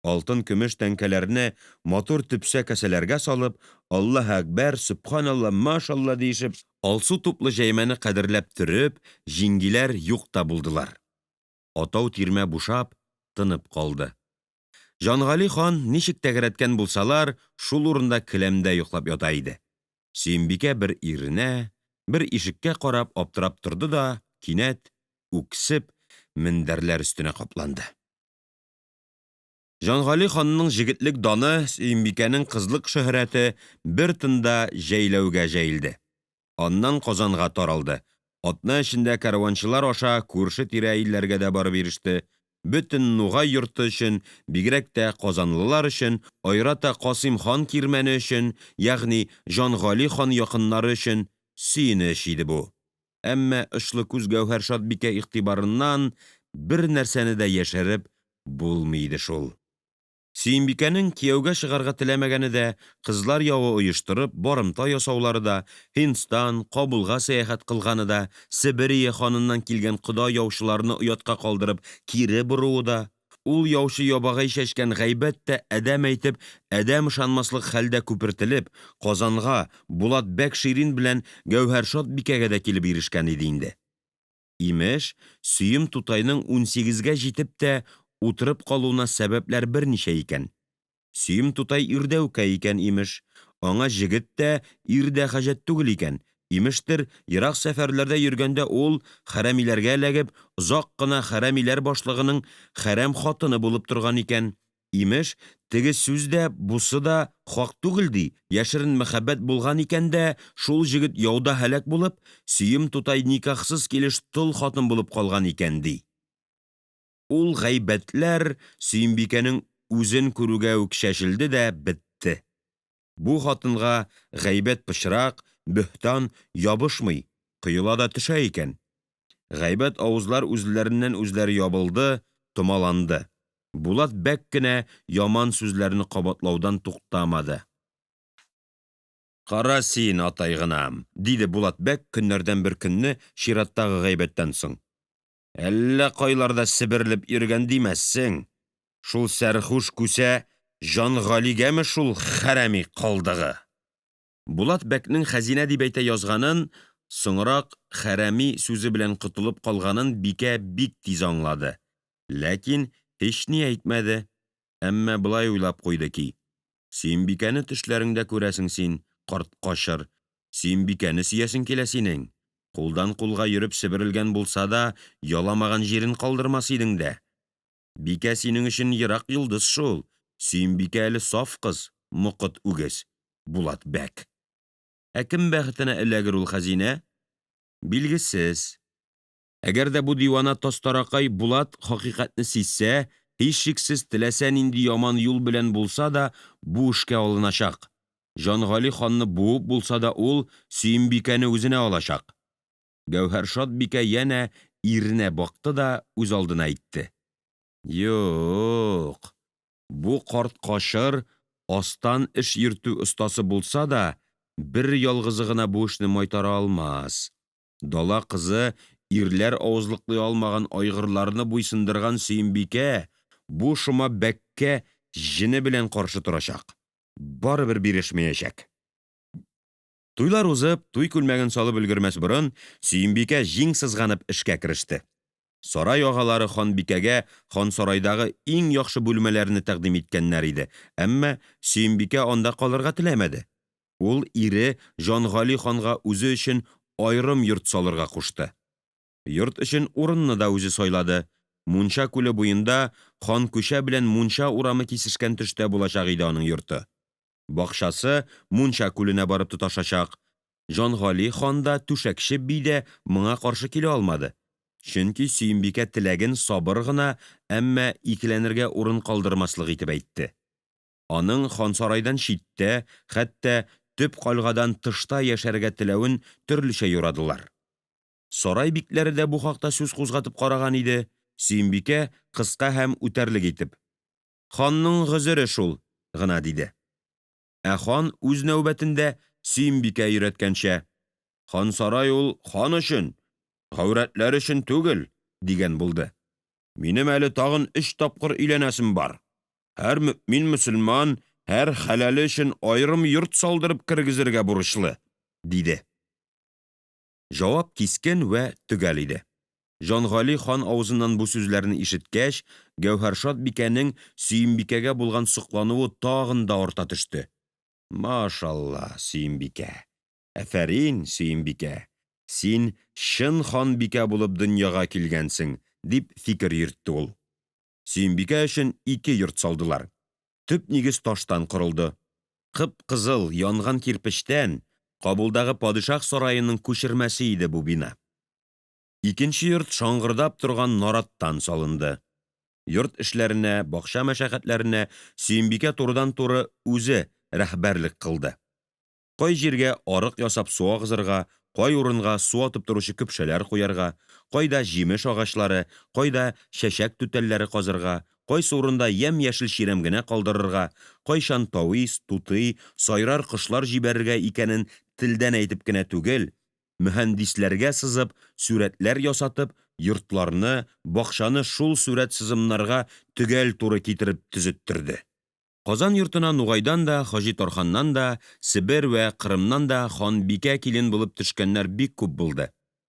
Алтынкөмеш тәңкәләрне матур төпсә касәләргә салып, Аллаһе әкбәр, сөбханалла, машалла диешеп, алсу туплы җәймәне кадерләп төреп, җиңгиләр юк та булдылар. Атау тирмә бушап, тынып калды. Җангали хан, ничек тәгәрәткән булсалар, шул урында келәмдә йоклап ята иде. Сөембикә бер иренә, бер ишеккә карап аптырап торды да, кинәт, үксеп, мендәрләр өстенә капланды. Җангали ханның җегетлек даны, Сөембикәнең кызлык шөһрәте бер тында җәйләүгә җәелде. Аннан Казанга таралды, атна эчендә кәрванчылар аша күршетирә илләргә дә барып иреште. Бөтен Нугай йорты өчен, бигрәк тә казанлылар өчен, аерата Касыйм хан кирмәне өчен, ягъни Җангали хан якыннары өчен сөенеч иде бу. Әмма очлы күз Гәүһәршад бикә игътибарыннан бер нәрсәне дә яшереп булмый иде шул. Сөембикәнең кияүгә чыгарга теләмәгәне дә, кызлар явы оештырып, барымта ясаулары да, Һиндстан, Кабулга сәяхәт кылганы да, Себерия ханыннан килгән кода яучыларны оятка калдырып кире боруы да, ул яучы ябагай чәчкән гайбәт тә адәм әйтеп, адәм ышанмаслык хәлдә күпертелеп, Казанга, Булат бәк Ширин белән Гәүһәршад бикәгә дә килеп ирешкән иде инде. Имеш, Сөем тутайның унсигезгә җитеп тә утырып калуына сәбәпләр берничә икән. Сөем тутай ирдәүкә икән, имеш. Аңа җегет тә, ир дә хаҗәт түгел икән. Имештер, ерак сәфәрләрдә йөргәндә ул, хәрәмиләргә эләгеп, озак кына хәрәмиләр башлыгының хәрәм хатыны булып торган икән. Имеш, теге сүз дә, бусы да хак түгел, ди, яшерен мәхәббәт булган икән дә, шул җегет яуда һәлак булып, Сөем тутай никахсыз килеш тол хатын булып калган икән, ди. Ул гайбәтләр Сөембикәнең үзен күрүгә үк чәчелде дә бетте. Бу хатынга гайбәт пычрак, бөһтан ябышмый, коела да төшә икән. Гайбәт авызлар үзләреннәнүзләре ябылды, томаланды. Булат бәк кенә яман сүзләрне кабатлаудан туктамады. Кара син, атай гынам, диде Булат бәк көннәрдән бер көнне чираттагы гайбәттән соң. Әллә кайларда себерелеп йөргән димәссең. Шул сәрхүш күсә Җангалигәме шул хәрәми калдыгы? Булат бәкнең хәзинә дип әйтә язганын, соңрак хәрәми сүзе белән котылып калганын бикә бик тиз аңлады. Ләкин һични әйтмәде. Әмма болай уйлап куйды ки, Сөембикәне төшләреңдә күрәсең син, карт качыр, Сөембикәне сөясең килә синең. Кулдан кулга йөреп себерелгән булса да, яламаган җирен калдырмас идең дә. Бикә синең өчен ерак йолдыз шул, Сөембикә әле саф кыз, мокыт үгез, Булат бәк. Ә кем бәхетенә эләгер ул хәзинә? Билгесез. Әгәр дә бу дивана тастаракай Булат хакыйкатьне сизсә, һичшиксез, теләсә нинди яман юл белән булса да бу эшкә алыначак. Җангали ханны буып булса да ул Сөембикәне үзенә алачак. Гәүһәршад бикә янә иренә бакты да үзалдына әйтте. Юк, бу карт качыр астан эш йөртү остасы булса да, бер ялгызы гына бу эшне майтара алмас. Дала кызы, ирләр авызлыклый алмаган айгырларны буйсындырган Сөембикә бу шома бәккә җене белән каршы торачак, барыбер бирешмәячәк. Туйлар узып, туй күлмәген салып өлгермәс борын, Сөембикә җиң сызганып эшкә кереште. Сарай агалары ханбикәгә хансарайдагы иң яхшы бүлмәләрне тәкъдим иткәннәр иде, әмма Сөембикә анда калырга теләмәде. Ул ире Җангали ханга үзе өчен аерым йорт салырга кушты. Йорт өчен урынны да үзе сайлады. Мунча күле буенда, Ханкүчә белән Мунча урамы кисешкән төштә булачак иде аның йорты. Бакчасы Мунча күленә барып тоташачак. Җангали хан да, түшәкче би дә моңа каршы килә алмады. Чөнки Сөембикә теләген сабыр гына, әмма икеләнергә урын калдырмаслык итеп әйтте. Аның хансарайдан читтә, хәтта төп кальгадан тышта яшәргә теләвен төрлечә юрадылар. Сарай бикләре дә бу хакта сүз кузгатып караган иде, Сөембикә кыска һәм үтәрлек итеп Ханның гозере шул, гына диде. Ә хан үз нәүбәтендә Сөембикә өйрәткәнчә Хансарай ул хан өчен, гаурәтләр өчен түгел, дигән булды. Минем әле тагын өч тапкыр өйләнәсем бар. Һәр мөэмин мөселман һәр хәләле өчен аерым йорт салдырып кергезергә бурычлы, диде. Җавап кискен вә төгәл иде. Җангали хан авызыннан бу сүзләрне ишеткәч, Гәүһәршад бикәнең Сөембикәгә булган соклануы тагын да арта төште. Машалла, Сөембикә! Афәрин, Сөембикә! Син чын ханбикә булып дөньяга килгәнсең! дип фикер йөртте ул. Сөембикә өчен ике йорт салдылар. Төп нигез таштан корылды. Кып-кызыл янган кирпечтән Кабулдагы падишаһ сараеның күчермәсе иде бу бина. Икенче йорт шаңгырдап торган нараттан салынды. Йорт эшләренә, бакча мәшәкатьләренә Сөембикә турыдан-туры үзе рәһбәрлек кылды. Кай җиргә арык ясап су агызырга, кай урынга су атып торучы көпшәләр куярга, кайда җимеш агачлары, кайда чәчәк түтәлләре казырга, кайсы урында ямь-яшел чирәм генә калдырырга, кайчан тавис, тутый, сайрар кошлар җибәрергә икәнен телдән әйтеп кенә түгел, мөһәндисләргә сызып, сурәтләр ясатып, йортларны, бакчаны шул сурәт-сызымнарга төгәл туры китереп төзеттерде. Казан йортына Нугайдан да, Хаҗи Тарханнан да, Себер вә Кырымнан да ханбикә килен булып төшкәннәр бик күп булды.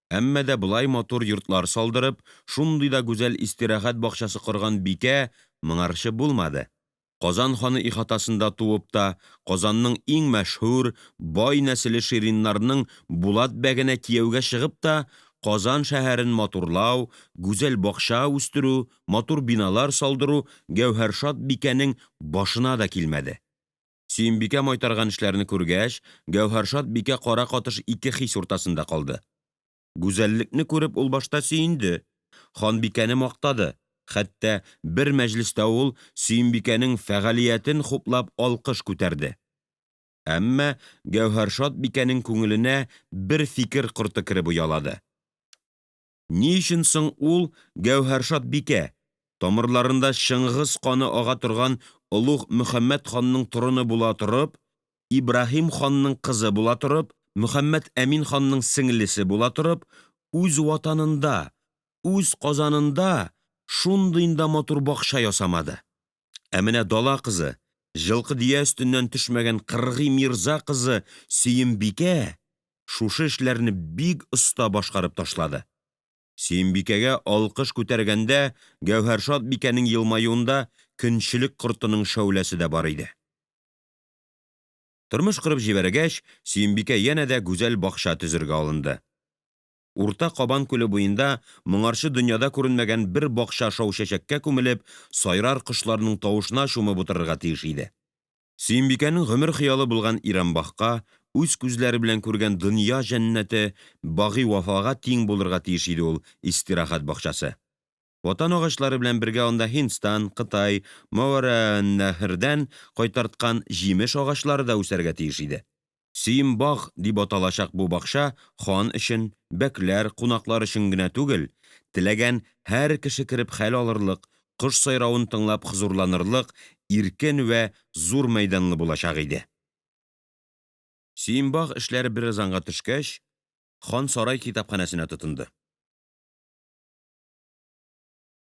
Әмма дә болай матур йортлар салдырып, шундый да гүзәл истирахәт бакчасы корган бикә моңарчы булмады. Казан ханы ихатасында туып та, Казанның иң мәшһүр, бай нәселе Шириннарның Булат бәгенә кияүгә чыгып та, Казан шәһәрен матурлау, гүзәл бакча үстерү, матур биналар салдыру Гәүһәршад бикәнең башына да килмәде. Сөембикә майтарган эшләрне күргәч, Гәүһәршад бикә кара катыш ике хис уртасында калды. Гүзәллекне күреп ул башта сөенде, ханбикәне мактады, хәтта бер мәҗлестә ул Сөембикәнең фәгалиятен хуплап алкыш күтәрде. Әмма Гәүһәршад бикәнең күңеленә бер фикер корты кереп оялады. Ни өчен соң ул Гәүһәршад бикә, тамырларында Чыңгыз каны ага торган Олуг Мөхәммәд ханның торыны була торып, Ибраһим ханның кызы була торып, Мөхәммәд Әмин ханның сеңлесе була торып, үз ватанында, үз Казанында шундый да матур бакча ясамады? Ә менә дала кызы, җылкы дөя өстеннән төшмәгән кыргый мирза кызы Сөембикә шушы эшләрне бик оста башкарып ташлады. Сөембикәгә алкыш күтәргәндә Гәүһәршад бикәнең елмаюында көнчелек кортының шәүләсе дә бар иде. Тормыш корып җибәргәч, Сөембикә янә дә гүзәл бакча төзергә алынды. Урта Кабан күле буенда моңарчы дөньяда күренмәгән бер бакча шау чәчәккә күмелеп, сайрар кошларның тавышына чумып утырырга тиеш иде. Сөембикәнең гомер хыялы булган Ирамбахка, үз күзләре белән күргән дөнья җәннәте Баги Вафага тиң булырга тиеш иде ул истирахәт бакчасы. Ватан агачлары белән бергә анда Һиндстан, Кытай, Мавараэннәһердән кайтарткан җимеш агачлары да үсәргә тиеш иде. Сөембаг дип аталачак бу бакча хан өчен, бәкләр, кунаклар өчен генә түгел, теләгән һәр кеше кереп хәл алырлык, кош сайравын тыңлап хозурланырлык иркен вә зур мәйданлы булачак иде. Сөембаг эшләре бераз аңга төшкәч, хан сарай китапханәсенә тотынды.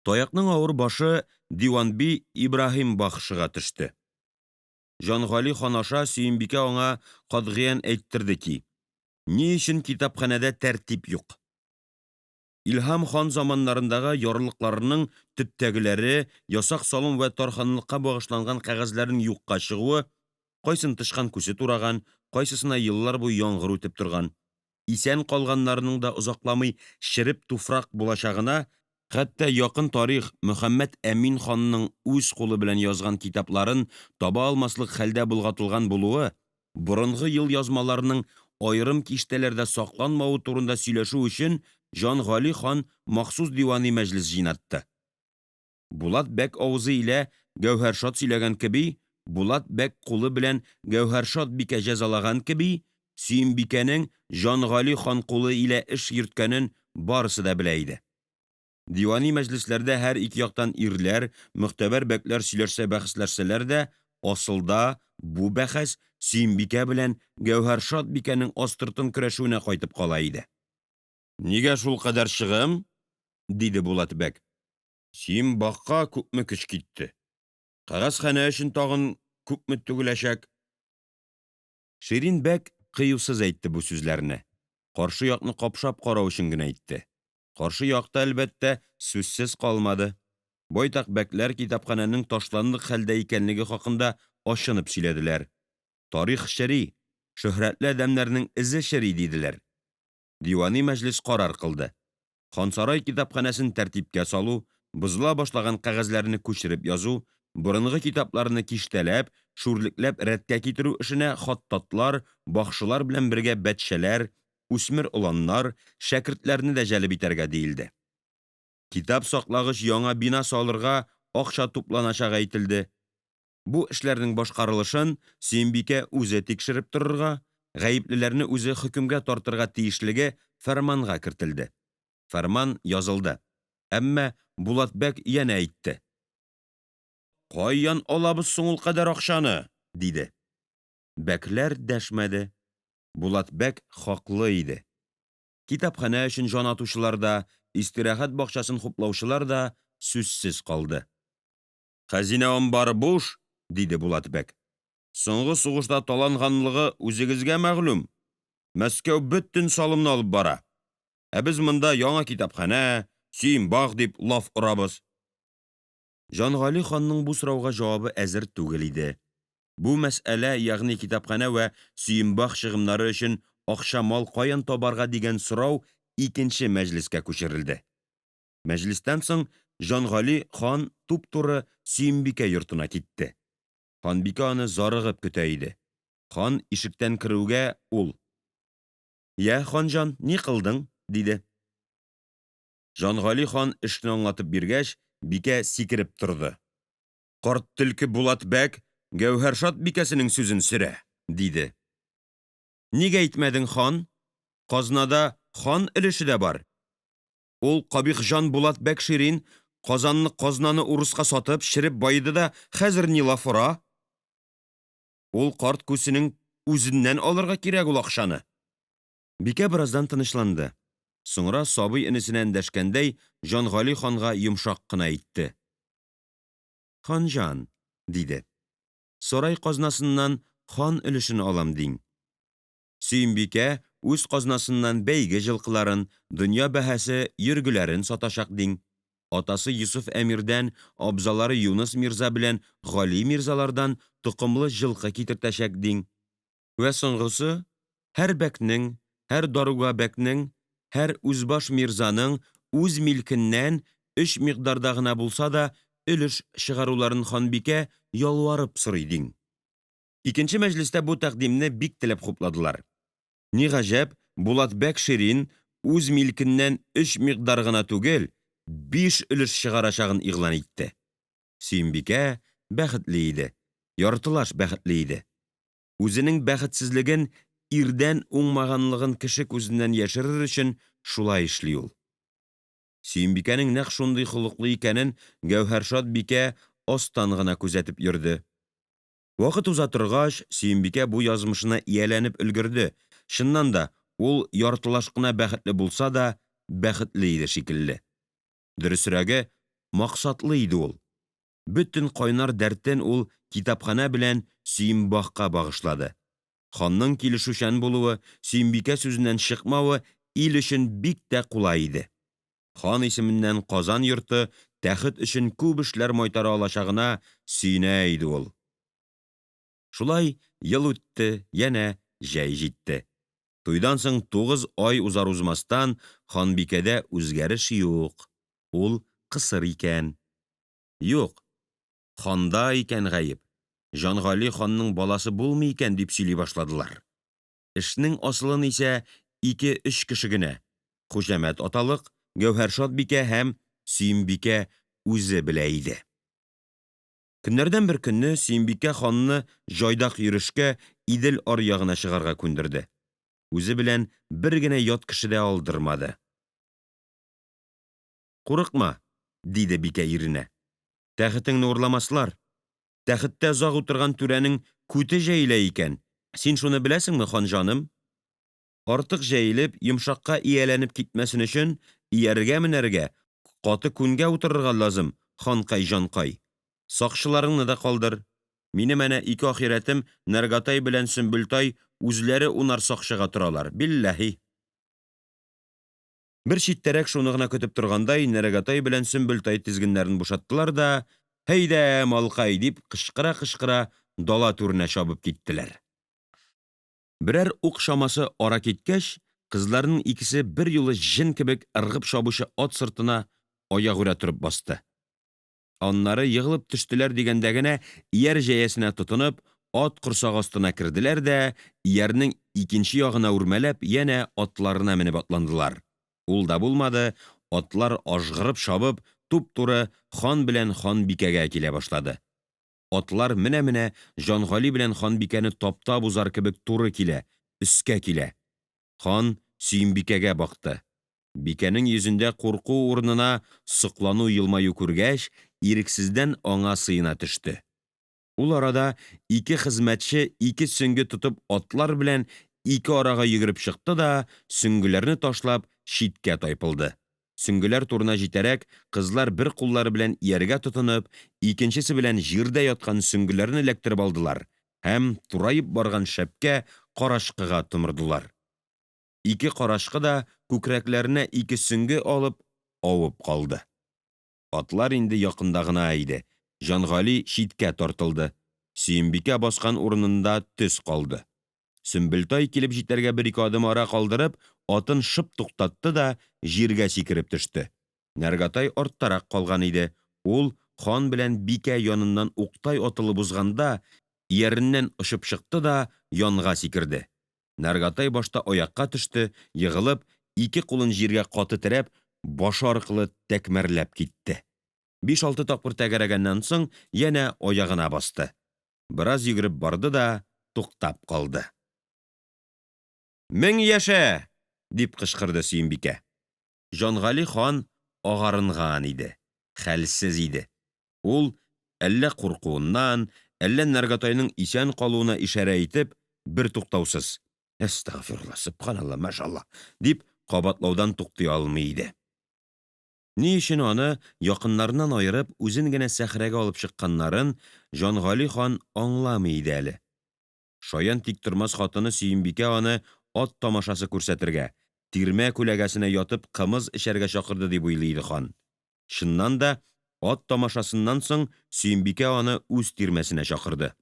Таякның авыр башы диванби Ибраһим бахшыга төште. Җангали хан аша Сөембикә аңа катгыян әйттерде ки, ни өчен китапханәдә тәртип юк? Илһам хан заманнарындагы ярлыкларның төптәгеләре, ясак салым вә тарханлыкка багышланган кәгазьләрнең юкка чыгуы, кайсын тычкан күсе тураган, кайсысына еллар буе яңгыр үтеп торган. Исән калганнарының да озакламый череп туфрак булачагына, хәтта якын тарих Мөхәммәд Әмин ханның үз кулы белән язган китапларын таба алмаслык хәлдә болгатылган булуы, борынгы елъязмаларның аерым киштәләрдә сакланмавы турында сөйләшү өчен Җангали хан махсус дивани мәҗлес җыйнатты. Булат бәк авызы илә Гәүһәршад сөйләгән кеби, Булат бәк кулы белән Гәүһәршад бикә җәзалаган кеби, Сөембикәнең Җангали хан кулы илә эш йөрткәнен барысы да белә иде. Дивани мәҗлесләрдә һәр ике яктан ирләр, мөгътәбәр бәкләр сөйләшсә бәхәсләшсәләр дә, асылда бу бәхәс Сөембикә белән Гәүһәршад бикәнең астыртын көрәшүенә кайтып кала иде. Нигә шулкадәр чыгым? диде Булат бәк. Сөембакка күпме көч китте. Кәгазьханә өчен тагын күпме түгеләчәк. Ширин бәк кыюсыз әйтте бу сүзләрне, каршы якны капшап карау өчен генә әйтте. Каршы як та, әлбәттә, сүзсез калмады. Байтак бәкләр китапханәнең ташландык хәлдә икәнлеге хакында ачынып сөйләделәр. Тарих чери, шөһрәтле адәмнәрнең эзе чери, диделәр. Дивани мәҗлес карар кылды. Хансарай китапханәсен тәртипкә салу, бозыла башлаган кәгазьләрне күчереп язу, борынгы китапларны киштәләп, шүрлекләп рәткә китерү эшенә хаттатлар, бахшылар белән бергә бәтчәләр, үсмер оланнар, шәкертләрне дә җәлеп итәргә диелде. Китап саклагыч яңа бина салырга акча тупланачагы әйтелде. Бу эшләрнең башкарылышын Сөембикә үзе тикшереп торырга, гаеплеләрне үзе хөкемгә тартырга тиешлеге фәрманга кертелде. Фәрман язылды. Әмма Булат бәк янә әйтте. Каян алабыз соң ул кадәр акчаны? диде. Бәкләр дәшмәде. Булат бәк хаклы иде. Китапханә өчен җан атучылар да, истирахәт бакчасын хуплаучылар да сүзсез калды. Хәзинә амбары буш, диде Булат бәк. Соңгы сугышта таланганлыгы үзегезгә мәгълүм. Мәскәү бөтен салымны алып бара. Ә без монда яңа китапханә, Сөембах дип лаф орабыз. Җангали ханның бу сорауга җавабы әзер түгел иде. Бу мәсьәлә, ягъни китапханә вә Сөембах чыгымнары өчен акча-мал каян табарга дигән сорау икенче мәҗлескә күчерелде. Мәҗлестән соң Җангали хан туп-туры Сөембикә йортына китте. Ханбикә аны зарыгып көтә иде. Хан ишектән керүгә ул: Я, ханҗан, ни кылдың? диде. Җангали хан эшне аңлатып биргәч, бикә сикереп торды. Карт төлке Булат бәк Гәүһәршад бикәсенең сүзен сөрә, диде. Нигә әйтмәдең, хан? Казнада хан өлеше дә бар. Ул кабихҗан Булат бәк Ширин Казанны казнаны урыска сатып, череп баеды да хәзер ни лаф ора? Ул карт күсенең үзеннән алырга кирәк ул акчаны. Бикә бераздан тынычланды. Соңра сабый энесенә эндәшкәндәй Җангали ханга йомшак кына әйтте. Ханҗан, диде. Сарай казнасыннан хан өлешен алам диң. Сөембикә үз казнасыннан бәйге җылкыларын, дөнья бәһасе йөргеләрен сатачак диң. Атасы Йосыф әмирдән, абзалары Юныс мирза белән Гали мирзалардан токымлы җылкы китертәчәк диң. Вә соңгысы, һәр бәкнең, һәр даруга бәкнең, һәр үзбаш мирзаның үз милкеннән өч микъдарда гына булса да өлеш чыгаруларын ханбикә ялварып сорый диң. Икенче мәҗлестә бу тәкъдимне бик теләп хупладылар. Ни гаҗәп, Булат бәк Ширин үз милкеннән өч микъдар гына түгел, биш өлеш чыгарачагын игълан итте. Сөембикә бәхетле иде, яртылаш бәхетле иде. Үзенең бәхетсезлеген, ирдән уңмаганлыгын кеше күзеннән яшерер өчен шулай эшли ул. Сөембикәнең нәкъ шундый холыклы икәнен Гәүһәршад бикә астан гына күзәтеп йөрде. Вакыт уза торгач, Сөембикә бу язмышына ияләнеп өлгерде. Чыннан да, ул яртылаш кына бәхетле булса да, бәхетле иде шикелле. Дөресрәге, максатлы иде ул. Бөтен кайнар дәртен ул китапханә белән Сөембахка багышлады. Ханның килешүчән булуы, Сөембикә сүзеннән чыкмавы ил өчен бик тә кулай иде. Хан исеменнән Казан йорты тәхет өчен күп эшләр майтара алачагына сөенә иде ул. Шулай ел үтте, янә җәй җитте. Туйдан соң 9 ай узар узмастан ханбикәдә үзгәреш юк, ул кысыр икән. Юк, ханда икән гаеп, Җангали ханның баласы булмый икән дип сөйли башладылар. Эшнең асылын исә ике-өч кеше генә Хуҗамәт аталык, Гәүһәршад бикә һәм Сөембикә үзе белә иде. Көннәрдән бер көнне Сөембикә ханны җайдак йөрешкә Идел аръягына чыгарга күндерде. Үзе белән бер генә ят кеше дә алдырмады. Курыкма, диде бикә иренә. Тәхетеңне урламаслар. Тәхеттә озак утырган түрәнең күте җәелә икән. Син шуны беләсеңме, хан җаным? Артык җәелеп, йомшакка ияләнеп китмәсен өчен ияргә менәргә, каты күнгә утырырга лазым, ханкай-җанкай. Сакчыларыңны да калдыр. Минем әнә ике ахирәтем Нәргатай белән Сөмбелтай үзләре унар сакчыга торалар, билләһи. Бер читтәрәк шуны гына көтеп торгандай, Нәргатай белән Сөмбелтай тезгеннәрен бушаттылар да, Һәйдә, малкай! дип кычкыра-кычкыра дала түренә чабып киттеләр. Берәр ук чамасы ара киткәч, кызларның икесе берьюлы җен кебек ыргып чабучы ат сыртына аягүрә торып басты. Аннары егылып төштеләр дигәндә генә ияр җәясенә тотынып, ат корсагы астына керделәр дә, иярнең икенче ягына үрмәләп, янә атларына менеп атландылар. Ул да булмады, атлар ажгырып чабып, туп-туры хан белән ханбикәгә килә башлады. Атлар менә-менә Җангали белән ханбикәне таптап узар кебек туры килә, өскә килә. Хан Сөембикәгә бакты. Бикәнең йөзендә курку урынына соклану-елмаю күргәч, ирексездән аңа сыена төште. Ул арада ике хезмәтче ике сөңге тотып атлар белән ике арага йөгереп чыкты да, сөңгеләрне ташлап, читкә тайпылды. Сөңгеләр турына җитәрәк, кызлар бер куллары белән ияргә тотынып, икенчесе белән җирдә яткан сөңгеләрне эләктереп алдылар һәм тураеп барган шәпкә карачкыга томырдылар. Ике карачкы да күкрәкләренә ике сөңге алып, авып калды. Атлар инде якында гына иде, Җангали читкә тартылды, Сөембикә баскан урынында төз калды. Сөмбелтай килеп җитәргә бер-ике адым ара калдырып, атын шып туктатты да җиргә сикереп төште. Нәргатай арттарак калган иде, ул хан белән бикә яныннан уктай атылып узганда, ияреннән очып чыкты да янга сикерде. Нәргатай башта аякка төште, егылып, ике кулын җиргә каты терәп, башы аркылы тәкмәрләп китте. Биш-алты тапкыр тәгәрәгәннән соң янә аягына басты. Бераз йөгереп барды да туктап калды. Мең яшә! дип кычкырды Сөембикә. Җангали хан агарынган иде, хәлсез иде. Ул, әллә куркуыннан, әллә Нәргатайның исән калуына ишарә итеп, бертуктаусыз Әстәгъфирулла, сөбханалла, машалла! дип кабатлаудан туктый алмый иде. Ни өчен аны, якыннарыннан аерып, үзен генә сәхрәгә алып чыкканнарын Җангали хан аңламый иде әле. Шаян тиктормас хатыны Сөембикә аны ат тамашасы күрсәтергә, тирмә күләгәсенә ятып кымыз эчәргә чакырды дип уйлый иде хан. Чыннан да, ат тамашасыннан соң Сөембикә аны үз тирмәсенә чакырды.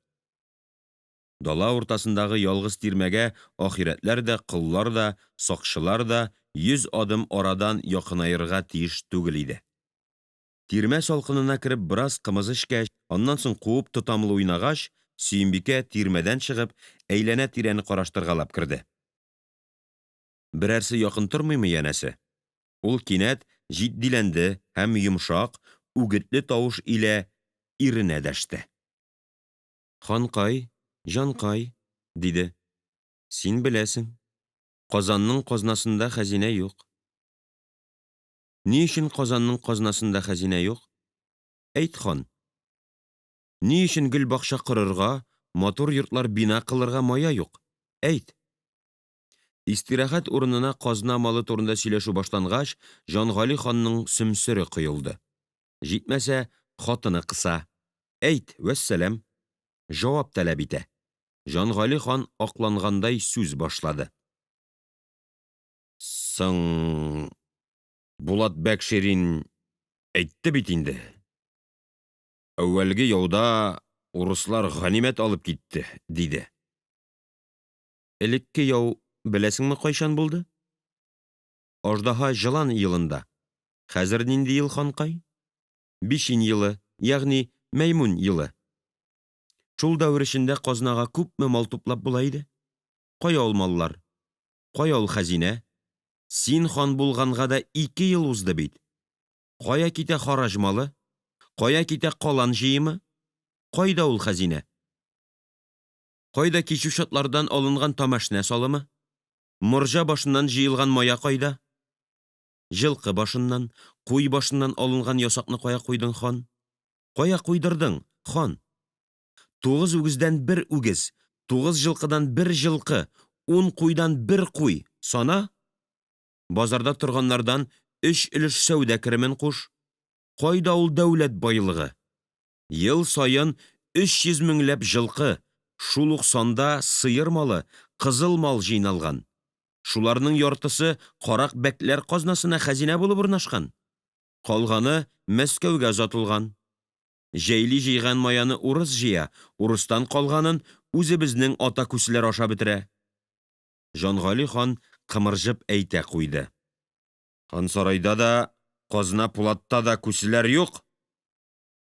Дала уртасындагы ялгыз тирмәгә ахирәтләр дә, коллар да, сакчылар да йөз адым арадан якынаерга тиеш түгел иде. Тирмә салкынына кереп бераз кымыз эчкәч, аннан соң куып тотамлы уйнагач, Сөембикә тирмәдән чыгып, әйләнә-тирәне караштыргалап керде. Берәрсе якын тормыймы, янәсе. Ул кинәт җитдиләнде һәм йомшак, үгетле тавыш илә иренә дәште. Ханкай, җанкай, диде, син беләсең, Казанның казнасында хәзинә юк. Ни өчен Казанның казнасында хәзинә юк? Әйт, хан. Ни өчен гөлбакча корырга, матур йортлар бина кылырга мая юк? Әйт. Истирахәт урынына казна малы турында сөйләшү башлангач, Җангали ханның сөмсере коелды. Җитмәсә, хатыны кыса. Әйт, вәссәлам. Җавап таләп итә. Җангали хан аклангандай сүз башлады. Соң, Булат бәк Ширин әйтте бит инде. Әүвәлге яуда урыслар ганимәт алып китте, диде. Элекке яу беләсеңме кайчан булды? Аждаһа җылан елында. Хәзер нинди ел, ханкай? Бичин елы, ягъни мәймүн елы. Шул дәвер эчендә казнага күпме мал туплап була иде? Кая ул маллар? Кая ул хәзинә? Син хан булганга да ике ел узды бит. Кая китә хараҗ малы? Кая китә калан җыемы? Кайда ул хәзинә? Кайда кичү чатлардан алынган тамашнә салымы? Морҗа башыннан җыелган мая кайда? Җылкы башыннан, куй башыннан алынган ясакны кая куйдың, хан? Кая куйдырдың, хан? Тугыз үгездән бер үгез, тугыз җылкыдан бер җылкы, ун куйдан бер куй, сана? Базарда торганнардан өч өлеш сәүдә керемен куш. Кайда ул дәүләт байлыгы? Ел саен 300 меңләп җылкы, шул ук санда сыер малы, кызыл мал җыйналган. Шуларның яртысы карак бәкләр казнасына хәзинә булып урнашкан. Калганы Мәскәүгә озатылган. Җәйли җыйган маяны урыс җыя, урыстан калганын үзебезнең ата күселәр ашап бетерә. Җангали хан кымырҗып әйтә куйды Хансарайда да, казна пулатта да күселәр юк.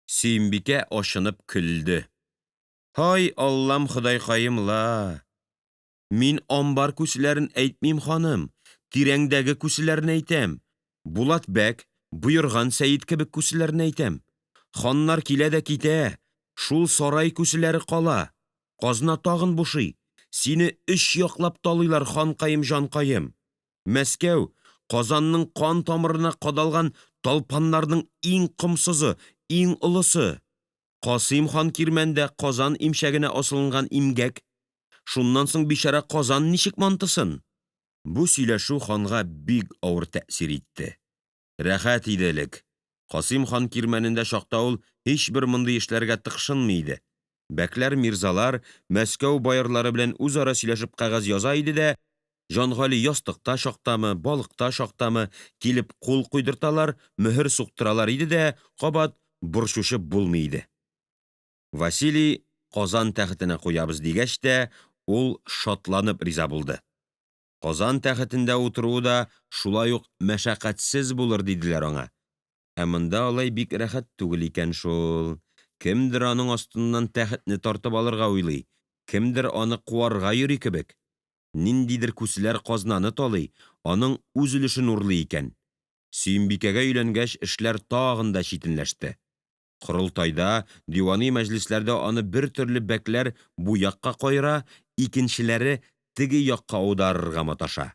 Сөембикә ачынып көлде һай, алламходайкаем ла! Мин амбар күселәрен әйтмим, ханым, тирәндәге күселәрне әйтәм. Булат бәк, Боерган сәет кебек күселәрне әйтәм. Ханнар килә дә китә, шул сарай күселәре кала. Казна тагын бушый. Сине өч яклап талыйлар, ханкаем-җанкаем. Мәскәү, Казанның кан тамырына кадалган талпаннарның иң комсызы, иң олысы. Касыйм хан кирмәндә Казан имчәгенә асылынган имгәк. Шуннан соң бичара Казан ничек мантысын? Бу сөйләшү ханга бик авыр тәэсир итте. Рәхәт иде элек. Касыйм хан кирмәнендә чакта ул һичбер мондый эшләргә тыкшынмый иде. Бәкләр, мирзалар Мәскәү боярлары белән үзара сөйләшеп кәгазь яза иде дә, Җангали ястыкта чактамы, балыкта чактамы, килеп кул куйдырталар, мөһер суктыралар иде дә, кабат борчучы булмый иде. Василий Казан тәхетенә куябыз дигәч тә, ул шатланып риза булды. Казан тәхетендә утыруы да шулай ук мәшәкатьсез булыр, диделәр аңа. Ә монда алай бик рәхәт түгел икән шул, кемдер аның астыннан тәхетне тартып алырга уйлый, кемдер аны куарга йөри кебек. Ниндидер күселәр казнаны талый, аның үз өлешен урлый икән. Сөембикәгә өйләнгәч, эшләр тагын да читенләште. Корылтайда, дивани мәҗлесләрдә аны бер төрле бәкләр бу якка каера, икенчеләре теге якка аударырга маташа.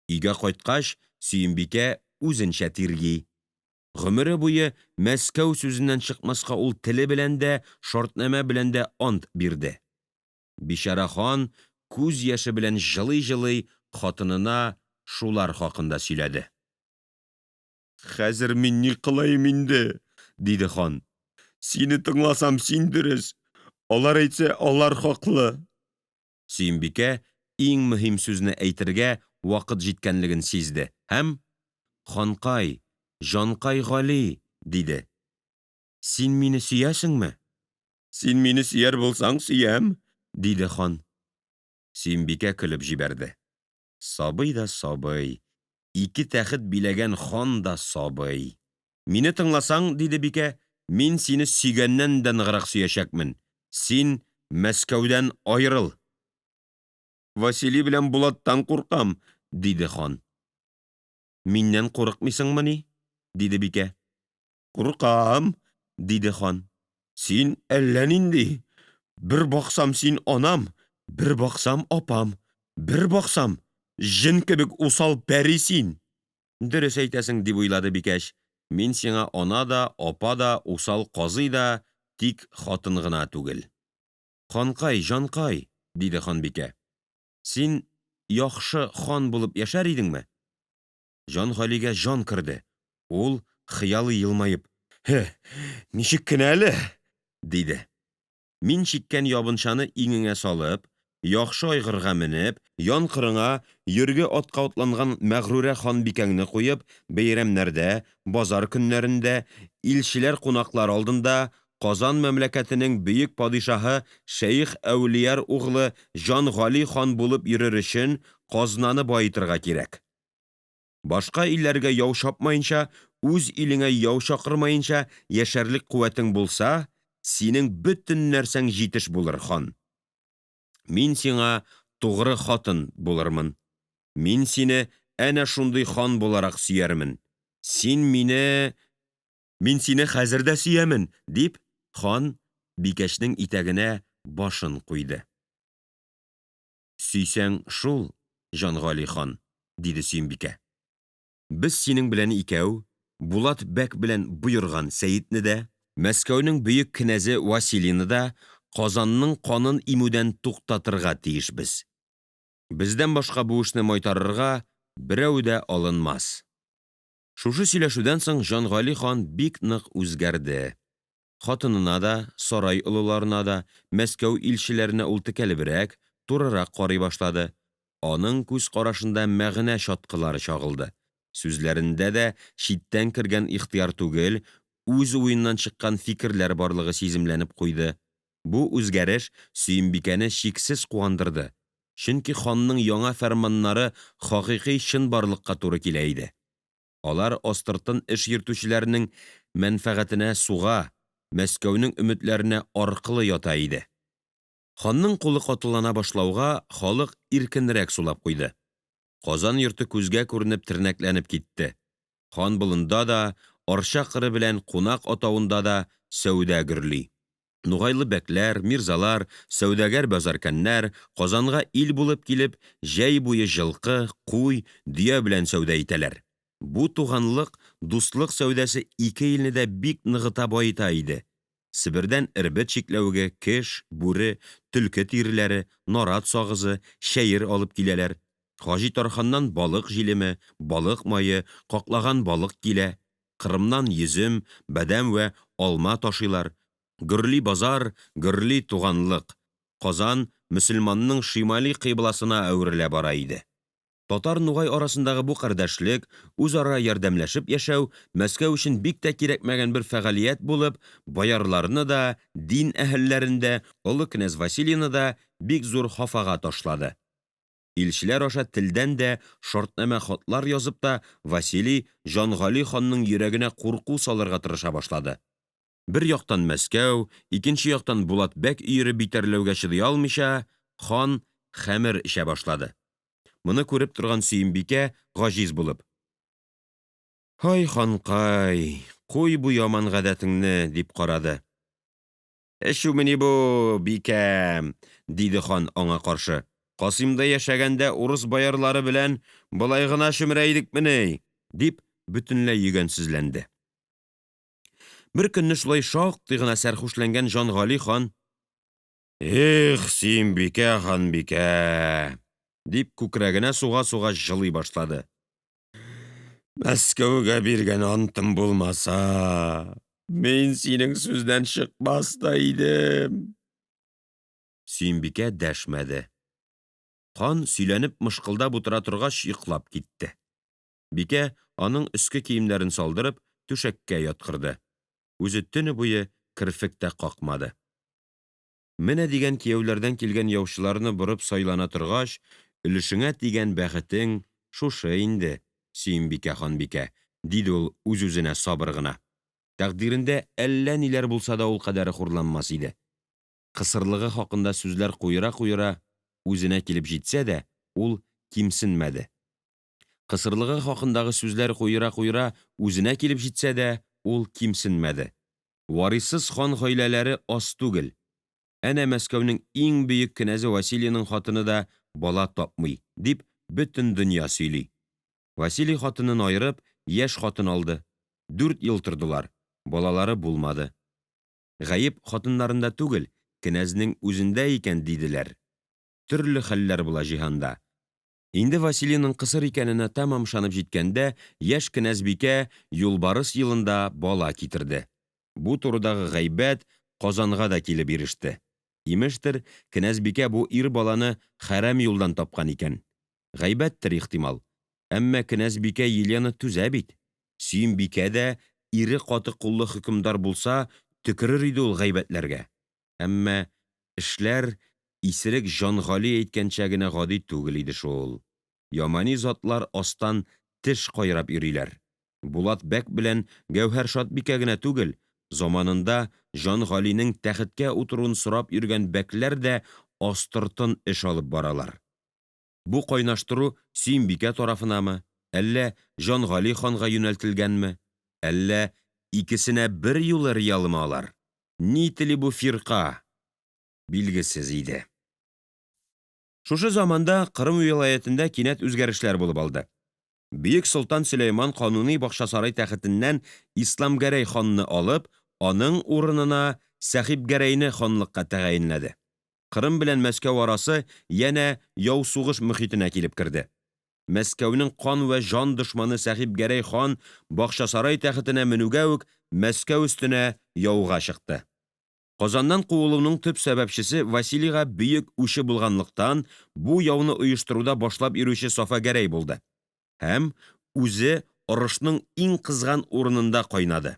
Өйгә кайткач, Сөембикә үзенчә тирги. Гомере буе Мәскәү сүзеннән чыкмаска ул теле белән дә, шартнамә белән дә ант бирде. Бичара хан күз яше белән җылыйҗылый хатынына шулар хакында сөйләде. Хәзер мин ни кылыйм инде? диде хан. Сине тыңласам, син дөрес, алар әйтсә, алар хаклы. Сөембикә иң мөһим сүзне әйтергә вакыт җиткәнлеген сизде һәм Ханкай, җанкай Гали! диде. Син мине сөясеңме? Син мине сөяр булсаң, сөям, диде хан. Сөембикә көлеп җибәрде. Сабый да сабый, ике тәхет биләгән хан да сабый! Мине тыңласаң, диде бикә, мин сине сөйгәннән дә ныграк сөячәкмен. Син Мәскәүдән аерыл! Василий белән Булаттан куркам, диде хан. Миннән курыкмыйсыңмыни? диде бикә. Куркам, диде хан. Син әллә нинди! Бер баксам, син анам, бер баксам, апам, бер баксам, җен кебек усал пәри син! Дөрес әйтәсең, дип уйлады бикәч, мин сиңа ана да, апа да, усал казый да, тик хатын гына түгел. Ханкай, җанкай, диде ханбикә, син яхшы хан булып яшәр идеңме? Җан Галигә җан керде, ул, хыялый елмаеп Һе, ничек кенә әле! диде. Мин чиккән ябынчаны иңеңә салып, яхшы айгырга менеп, ян кырыңа йөрге атка атланган мәгърүрә ханбикәңне куеп, бәйрәмнәрдә, базар көннәрендә, илчеләркунаклар алдында Казан мәмләкәтенең бөек падишаһы шәех Әүлияр углы Җан Гали хан булып йөрер өчен казнаны баетырга кирәк. Башка илләргә яу чапмаенча, үз илеңә яу чакырмаенча яшәрлек куәтең булса, синең бөтен нәрсәң җитеш булыр, хан. Мин сиңа тугры хатын булырмын. Мин сине әнә шундый хан буларак сөярмен. Син мине... Мин сине хәзер дә сөямен! дип, хан бикәчнең итәгенә башын куйды. Сөйсәң шул, Җангали хан, диде Сөембикә, без синең белән икәү Булат бәк белән Боерган сәетне дә, Мәскәүнең бөек кенәзе Василийны да Казанның канын имүдән туктатырга тиешбез. Бездән башка бу эшне майтарырга берәү дә алынмас. Шушы сөйләшүдән соң Җангали хан бик нык үзгәрде. Хатынына да, сарай олыларына да, Мәскәү илчеләренә ул текәлебрәк, турырак карый башлады, аның күз карашында мәгънә чаткылары чагылды, сүзләрендә дә читтән кергән ихтыяр түгел, үз уеннан чыккан фикерләр барлыгы сиземләнеп куйды. Бу үзгәреш Сөембикәне чиксез куандырды, чөнки ханның яңа фәрманнары хакыйкый чынбарлыкка туры килә иде, алар астыртын эш йөртүчеләрнең мәнфәгатенә суга, Мәскәүнең өметләренә аркылы ята иде. Ханның кулы катылана башлауга, халык иркенрәк сулап куйды. Казан йорты күзгә күренеп тернәкләнеп китте. Ханболында да, Арча кыры белән Кунак атавында да сәүдә гөрли. Нугайлы бәкләр, мирзалар, сәүдәгәр-базәркәннәр, Казанга ил булып килеп, җәй буе җылкы, куй, дөя белән сәүдә итәләр. Бу туганлык, дуслык сәүдәсе ике илне дә бик ныгыта баета иде. Себердән эрбет чикләвеге, кеш, бүре, төлке тиреләре, нарат сагызы, чәер алып киләләр. Хаҗи Тарханнан балык җилеме, балык мае, каклаган балык килә. Кырымнан йөзем, бадәм вә алма ташыйлар. Гөрли базар, гөрли туганлык. Казан мөселманның шимали кыйбласына әверелә бара иде. Татарнугай арасындагы бу кардәшлек, үзара ярдәмләшеп яшәү Мәскәү өчен бик тә кирәкмәгән бер фәгалиять булып, боярларны да, дин әһелләрен дә, олы кенәз Василийны да бик зур хафага ташлады. Илчеләр аша телдән дә, шартнамә-хатлар язып та Василий Җангали ханның йөрәгенә курку салырга тырыша башлады. Бер яктан Мәскәү, икенче яктан Булат бәк өере битәрләүгә чыдый алмыйча, хан хәмер эчә башлады. Моны күреп торган Сөембикә гаҗиз булып: Һай, ханкай, куй бу яман гадәтеңне, дип карады. Эчүмени бу, бикәм, диде хан аңа каршы. Касыймда яшәгәндә урыс боярлары белән болай гына чөмерә идекмени? дип, бөтенләй йөгәнсезләнде. Бер көнне шулай шактый гына сәрхушләнгән Җангали хан: Эх, Сөембикә ханбикә! дип, күкрәгенә суга-суга җылый башлады. Мәскәүгә биргән антым булмаса, мин синең сүздән чыкмас та идем. Сөембикә дәшмәде. Хан сөйләнеп мышкылдап утыра торгач йоклап китте. Бикә аның өске киемнәрен салдырып, түшәккә яткырды. Үзе төне буе керфек тә какмады. Менә дигән кияүләрдән килгән яучыларны борып сайлана торгач, өлешеңә тигән бәхетең шушы инде, Сөембикә ханбикә, диде ул үзүзенә сабыр гына. Тәкъдирендә әллә ниләр булса да ул кадәре хурланмас иде. Кысырлыгы хакында сүзләр куеракуера үзенә килеп җитсә дә, ул кимсенмәде. Кысырлыгы хакындагы сүзләр куеракуера үзенә килеп җитсә дә, ул кимсенмәде. Вариссыз хан гаиләләре аз түгел. Әнә Мәскәүнең иң бөек кенәзе Василийның хатыны да бала тапмый, дип бөтен дөнья сөйли. Василий хатынын аерып, яшь хатын алды. Дүрт ел тордылар, балалары булмады. Гаеп хатыннарында түгел, кенәзнең үзендә икән, диделәр. Төрле хәлләр була җиһанда. Инде Василийның кысыр икәненә тәмам ышанып җиткәндә, яшь кенәзбикә Юлбарыс елында бала китерде. Бу турыдагы гайбәт Казанга да килеп иреште. Имештер, кенәзбикә бу ир баланы хәрам юлдан тапкан икән. Гайбәттер, ихтимал. Әмма кенәзбикә Елена түзә бит. Сөембикә дә ире каты куллы хөкемдар булса, төкерер иде ул гайбәтләргә. Әмма эшләр исерек Җангали әйткәнчә генә гади түгел иде шул. Ямани затлар астан теш кайрап йөриләр. Булат бәк белән Гәүһәршад бикә генә түгел, заманында Җангалинең тәхеткә утыруын сорап йөргән бәкләр дә астыртын эш алып баралар. Бу кайнаштыру Сөембикә тарафынамы, әллә Җангали ханга юнәлтелгәнме, әллә икесенә берьюлы рыялымы алар? Ни тели бу фирка? Билгесез иде. Шушы заманда Кырым вилаятендә кинәт үзгәрешләр булып алды. Бөек солтан Сөләйман Кануни Бакчасарай тәхетеннән Исламгәрәй ханны алып, аның урынына Сәхибгәрәйне ханлыкка тәгаенләде. Кырым белән Мәскәү арасы янә яу-сугыш мөхитенә килеп керде. Мәскәүнең кан вә җан дошманы Сәхибгәрәй хан Бакчасарай тәхетенә менүгә үк Мәскәү өстенә яуга чыкты. Казаннан куылуның төп сәбәпчесе Василийга бөек үче булганлыктан, бу яуны оештыруда башлап йөрүче Сафа Гәрәй булды. Һәм үзе орышның иң кызган урынында кайнады.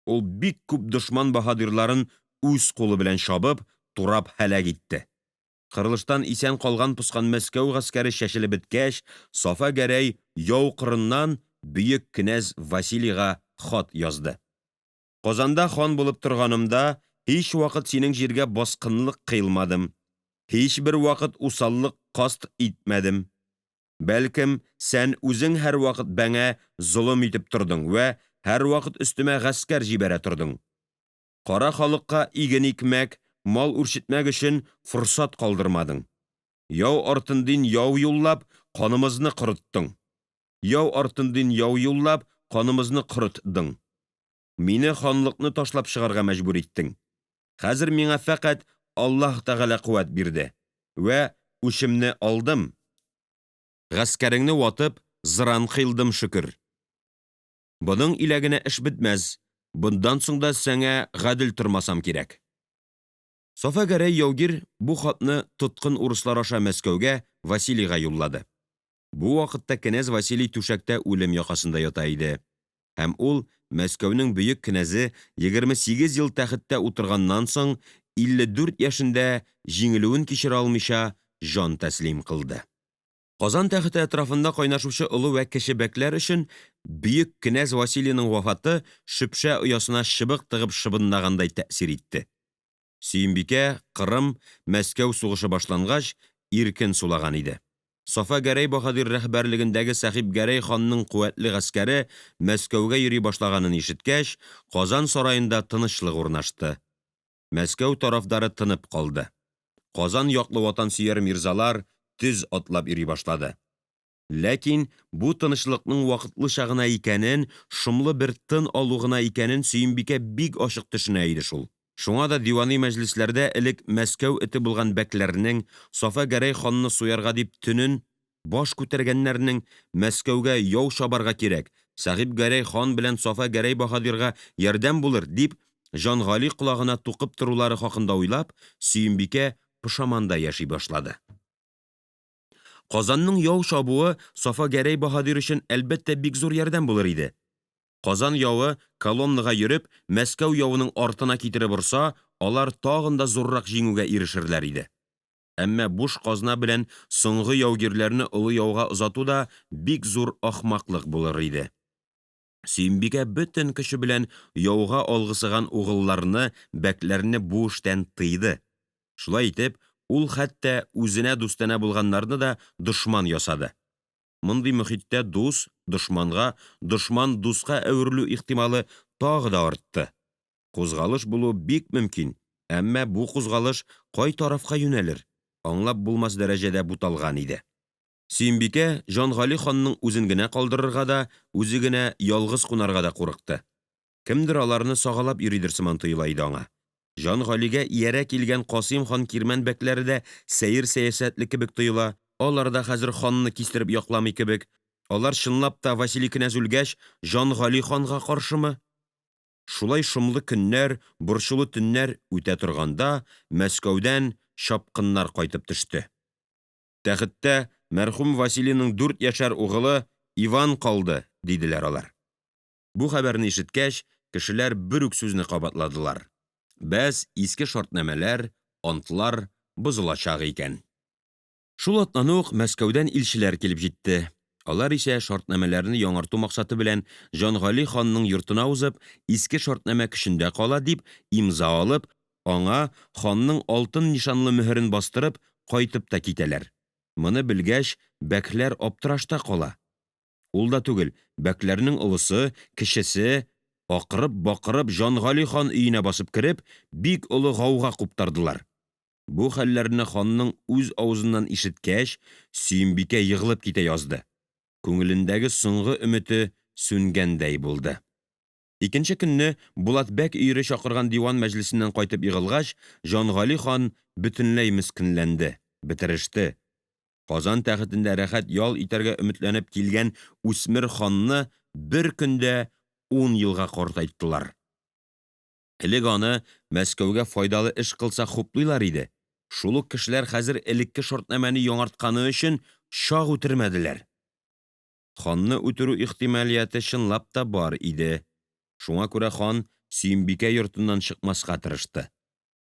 Ул бик күп дошман баһадирларын үз кулы белән чабып, турап һәлак итте. Кырылыштан исән калган-поскан Мәскәү гаскәре чәчелеп беткәч, Сафа Гәрәй яу кырыннан бөек кенәз Василийга хат язды. Казанда хан булып торганымда, һич вакыт синең җиргә баскынлык кыйлмадым, һичбер вакыт усаллык касд итмәдем. Бәлкем, сән үзең һәрвакыт бәңа золым итеп тордың вә һәрвакыт өстемә гаскәр җибәрә тордың. Кара халыкка иген икмәк, мал үрчетмәк өчен форсат калдырмадың. Яу артындин яу юллап, канымызны корыттың. Яу артындин яу юллап, канымызны корытдың. Мине ханлыкны ташлап чыгарга мәҗбүр иттең. Хәзер миңа фәкать Аллаһ Тәгалә куәт бирде вә үчемне алдым. Гаскәреңне ватып, зыран кыйлдым, шөкер. Моның илә генә эш бетмәс, бундан соң да сәңа гадел тормасам кирәк. Сафа Гәрәй яугир бу хатны тоткын урыслар аша Мәскәүгә Василийга юллады. Бу вакытта кенәз Василий түшәктә үлем якасында ята иде. Һәм ул Мәскәүнең бөек кенәзе 28 ел тәхеттә утырганнан соң 54 яшендә җиңелүен кичерә алмыйча җан тәслим кылды. Казан тәхете әтрафында кайнашучы олы вә кече бәкләр өчен бөек кенәз Василийның вафаты шөпшә оясына чыбык тыгып шыбынлагандай тәэсир итте. Сөембикә Кырым, Мәскәү сугышы башлангач, иркен сулаган иде. Сафа Гәрәй баһадир рәһбәрлегендәге Сәхиб Гәрәй ханның куәтле гаскәре Мәскәүгә йөри башлаганын ишеткәч, Казан сараенда тынычлык урнашты. Мәскәү тарафдары тынып калды. Казан яклы ватансөяр мирзалар төз атлап йөри башлады. Ләкин бу тынычлыкның вакытлыча гына икәнен, шомлы бер тын алу гына икәнен Сөембикә бик ачык төшенә иде шул. Шуңа да дивани мәҗлесләрдә элек Мәскәү эте булган бәкләрнең, Сафа Гәрәй ханны суярга дип төнен баш күтәргәннәрнең Мәскәүгә яу чабарга кирәк, Сәхиб Гәрәй хан белән Сафа Гәрәй баһадирга ярдәм булыр, дип Җангали колагына тукып торулары хакында уйлап, Сөембикә пошаманда яши башлады. Казанның яу чабуы Сафа Гәрәй баһадир өчен, әлбәттә, бик зур ярдәм булыр иде. Казан явы Коломнага йөреп, Мәскәү явының артына китереп орса, алар тагын да зуррак җиңүгә ирешерләр иде. Әмма буш казна белән соңгы яугирләрне олы яуга озату да бик зур ахмаклык булыр иде. Сөембикә бөтен көче белән яуга алгысыган угылларны, бәкләрне бу эштән тыйды. Шулай итеп, ул хәтта үзенә дустанә булганнарны да дошман ясады. Мондый мохиттә дус дошманга, дошман дуска әверелү ихтималы тагы да артты. Кузгалыш булуы бик мөмкин, әмма бу кузгалыш кай тарафка юнәлер, аңлап булмас дәрәҗәдә буталган иде. Сөембикә Җангали ханның үзен генә калдырырга да, үзе генә ялгыз кунарга да курыкты. Кемдер аларны сагалап йөридер сыман тоела иде аңа. Җангалигә иярә килгән Касыйм хан Кирмән бәкләре дә сәер сәясәтле кебек тоела, алар да хәзер ханны кистереп якламый кебек. Алар чынлап та Василий кенәз үлгәч, Җангали ханга каршымы? Шулай шомлы көннәр, борчулы төннәр үтә торганда, Мәскәүдән чапкыннар кайтып төште. Тәхеттә мәрхүм Василийның 4 яшәр угылы Иван калды, диделәр алар. Бу хәбәрне ишеткәч, кешеләр бер үк сүзне кабатладылар. Бәс, иске шартнамәләр, антлар бозылачак икән. Шул атнаны ук Мәскәүдән илчеләр килеп җитте. Алар исә шартнамәләрне яңарту максаты белән Җангали ханның йортына узып, иске шартнамә көчендә кала дип имза алып, аңа ханның алтын нишанлы мөһерен бастырып, кайтып та китәләр. Моны белгәч, бәкләр аптырашта кала. Ул да түгел, бәкләрнең олысы, кечесе акырып-бакырып Җангали хан өенә басып кереп, бик олы гауга куптардылар. Бу хәлләрне ханның үз авызыннан ишеткәч, Сөембикә егылып китә язды. Күңелендәге соңгы өмете сүнгәндәй булды. Икенче көнне Булат бәк өере чакырган диван мәҗлесеннән кайтып егылгач, Җангали хан бөтенләй мескенләнде, бетереште. Казан тәхетендә рәхәт ял итәргә өметләнеп килгән үсмер ханны бер көндә 10 елга картайттылар. Элек аны Мәскәүгә файдалы эш кылса хуплыйлар иде, шул ук кешеләр хәзер элекке шартнамәне яңартканы өчен чак үтермәделәр. Ханны үтерү ихтималияте чынлап та бар иде. Шуңа күрә хан Сөембикә йортыннан чыкмаска тырышты.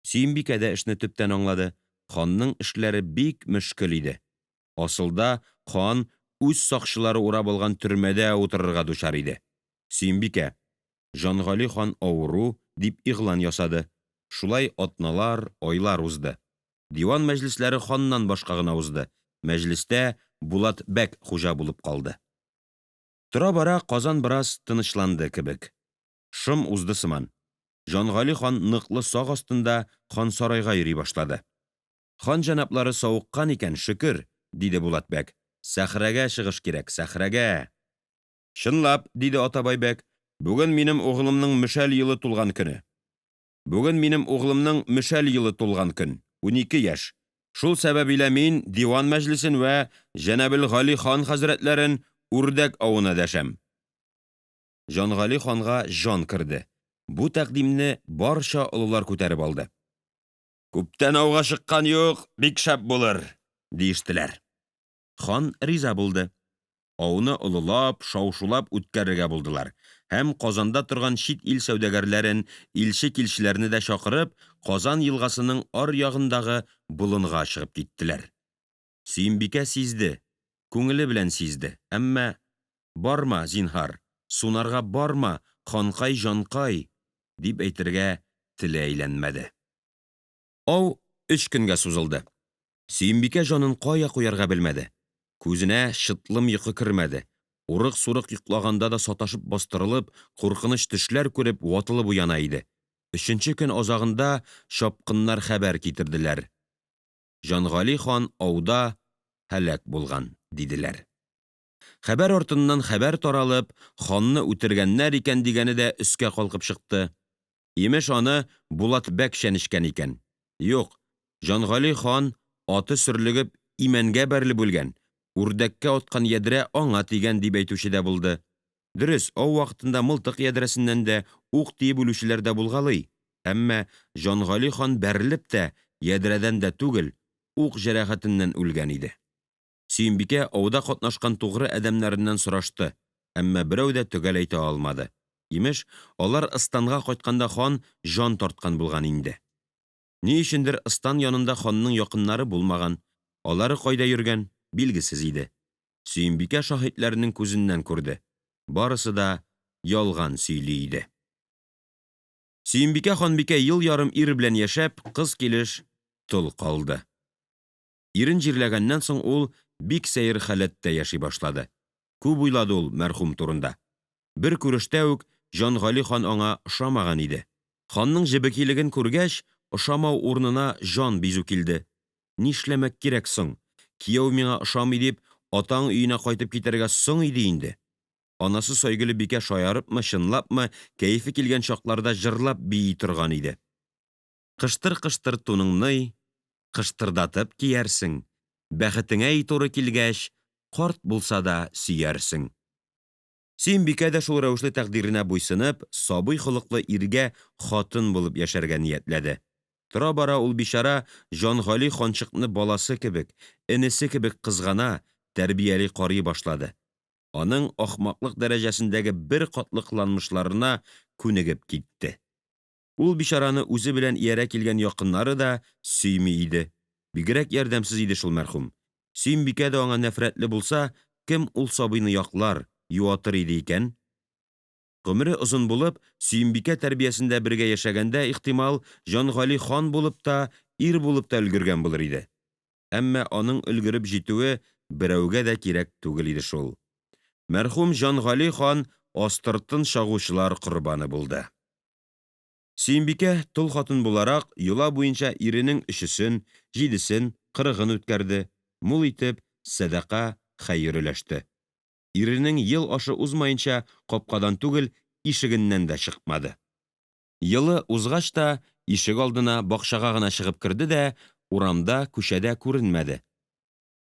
Сөембикә дә эшне төптән аңлады ханның эшләре бик мөшкел иде. Асылда хан үз сакчылары урап алган төрмәдә утырырга дучар иде. Сөембикә Җангали хан авыру, дип игълан ясады. Шулай атналар, айлар узды. Диван мәҗлесләре ханнан башка гына узды, мәҗлестә Булат бәк хуҗа булып калды. Тора-бара Казан бераз тынычланды кебек. Шом узды сыман. Җангали хан ныклы сак астында хан сарайга йөри башлады. Хан җәнаплары савыккан икән, шөкер, диде Булат бәк. Сәхрәгә чыгыш кирәк, сәхрәгә! Чынлап, диде Атабай бәк, бүген минем углымның мөшәл елы тулган көне. Бүген минем углымның мөшәл елы тулган көн, 12 яшь. Шул сәбәбилә мин диван мәҗлесен вә Җәнәбел Гали хан хәзрәтләрен үрдәк авына дәшәм. Җангали ханга җан керде. Бу тәкъдимне барча олылар күтәреп алды. Күптән ауга чыккан юк, бик шәп булыр, диештеләр. Хан риза булды. Ауны олылап, шау-шулап үткәрергә булдылар һәм Казанда торган чит ил сәүдәгәрләрен, илче-килчеләрне дә чакырып, Казан елгасының аръягындагы болынга чыгып киттеләр. Сөембикә сизде, күңеле белән сизде, әмма Барма, зинһар, сунарга барма, ханкай-җанкай! дип әйтергә теле әйләнмәде. Ау өч көнгә сузылды. Сөембикә җанын кая куярга белмәде. Күзенә чытлым йокы кермәде. Урык-сурык йоклаганда да саташып бастырылып, куркыныч төшләр күреп, ватылып уяна иде. Өченче көн азагында чапкыннар хәбәр китерделәр. Җангали хан ауда һәлак булган, диделәр. Хәбәр артыннан хәбәр таралып, ханны үтергәннәр икән дигәне дә өскә калкып чыкты. Имеш, аны Булат бәк чәнечкән икән. Юк, Җангали хан аты сөрлегеп имәнгә бәрелеп үлгән, үрдәккә аткан ядрә аңа тигән, дип әйтүче дә булды. Дөрес, ау вакытында мылтык ядрәсеннән дә ук тиеп үлүчеләр дә булгалый. Әмма Җангали хан бәрелеп тә, ядрәдән дә түгел, ук җәрәхәтеннән үлгән иде. Сөембикә ауда катнашкан тугры адәмнәреннән сорашты, әмма берәү дә төгәл әйтә алмады. Имеш, алар ыстанга кайтканда хан җан тарткан булган инде. Ни өчендер ыстан янында ханның якыннары булмаган, алары кайда йөргән, билгесез иде. Сөембикә шаһитләрнең күзеннән күрде барысы да ялган сөйли иде. Сөембикә ханбикә ел ярым ир белән яшәп, кыз килеш тол калды. Ирен җирләгәннән соң ул бик сәер халәттә яши башлады. Күп уйлады ул мәрхүм турында. Бер күрештә үк Җангали хан аңа ошамаган иде. Ханның җебекилеген күргәч, ошамау урынына җан бизү килде. Нишләмәк кирәк соң? Кияү миңа ошамый дип, атаң өенә кайтып китәргә соң иде инде. Анасы Сайгөле бикә шаярыпмы, чынлапмы, кәефе килгән чакларда җырлап бии торган иде. Кыштыр-кыштыр туныңный, Кыштырдатып киярсең, Бәхетеңә туры килгәч, Карт булса да сөярсең. Сөембикә дә шул рәвешле тәкъдиренә буйсынып, сабый холыклы иргә хатын булып яшәргә ниятләде. Тора-бара ул бичара Җангали ханчыкны баласы кебек, энесе кебек кызгана, тәрбияли карый башлады. Аның ахмаклык дәрәҗәсендәге беркатлы кыланмышларына күнегеп китте. Ул бичараны үзе белән иярә килгән якыннары да сөйми иде. Бигрәк ярдәмсез иде шул мәрхүм. Сөембикә дә аңа нәфрәтле булса, кем ул сабыйны яклар, юатыр иде икән? Гомере озын булып, Сөембикә тәрбиясендә бергә яшәгәндә, ихтимал, Җангали хан булып та, ир булып та өлгергән булыр иде. Әмма аның өлгереп җитүе берәүгә дә кирәк түгел иде шул. Мәрхүм Җангали хан астыртын чагучылар корбаны булды. Сөембикә, тол хатын буларак, йола буенча иренең өчесен, җидесен, кырыгын үткәрде, мул итеп сәдака, хәер өләште. Иренең ел ашы узмаенча капкадан түгел, ишегеннән дә чыкмады. Елы узгач та ишек алдына, бакчага гына чыгып керде дә урамда, күчәдә күренмәде.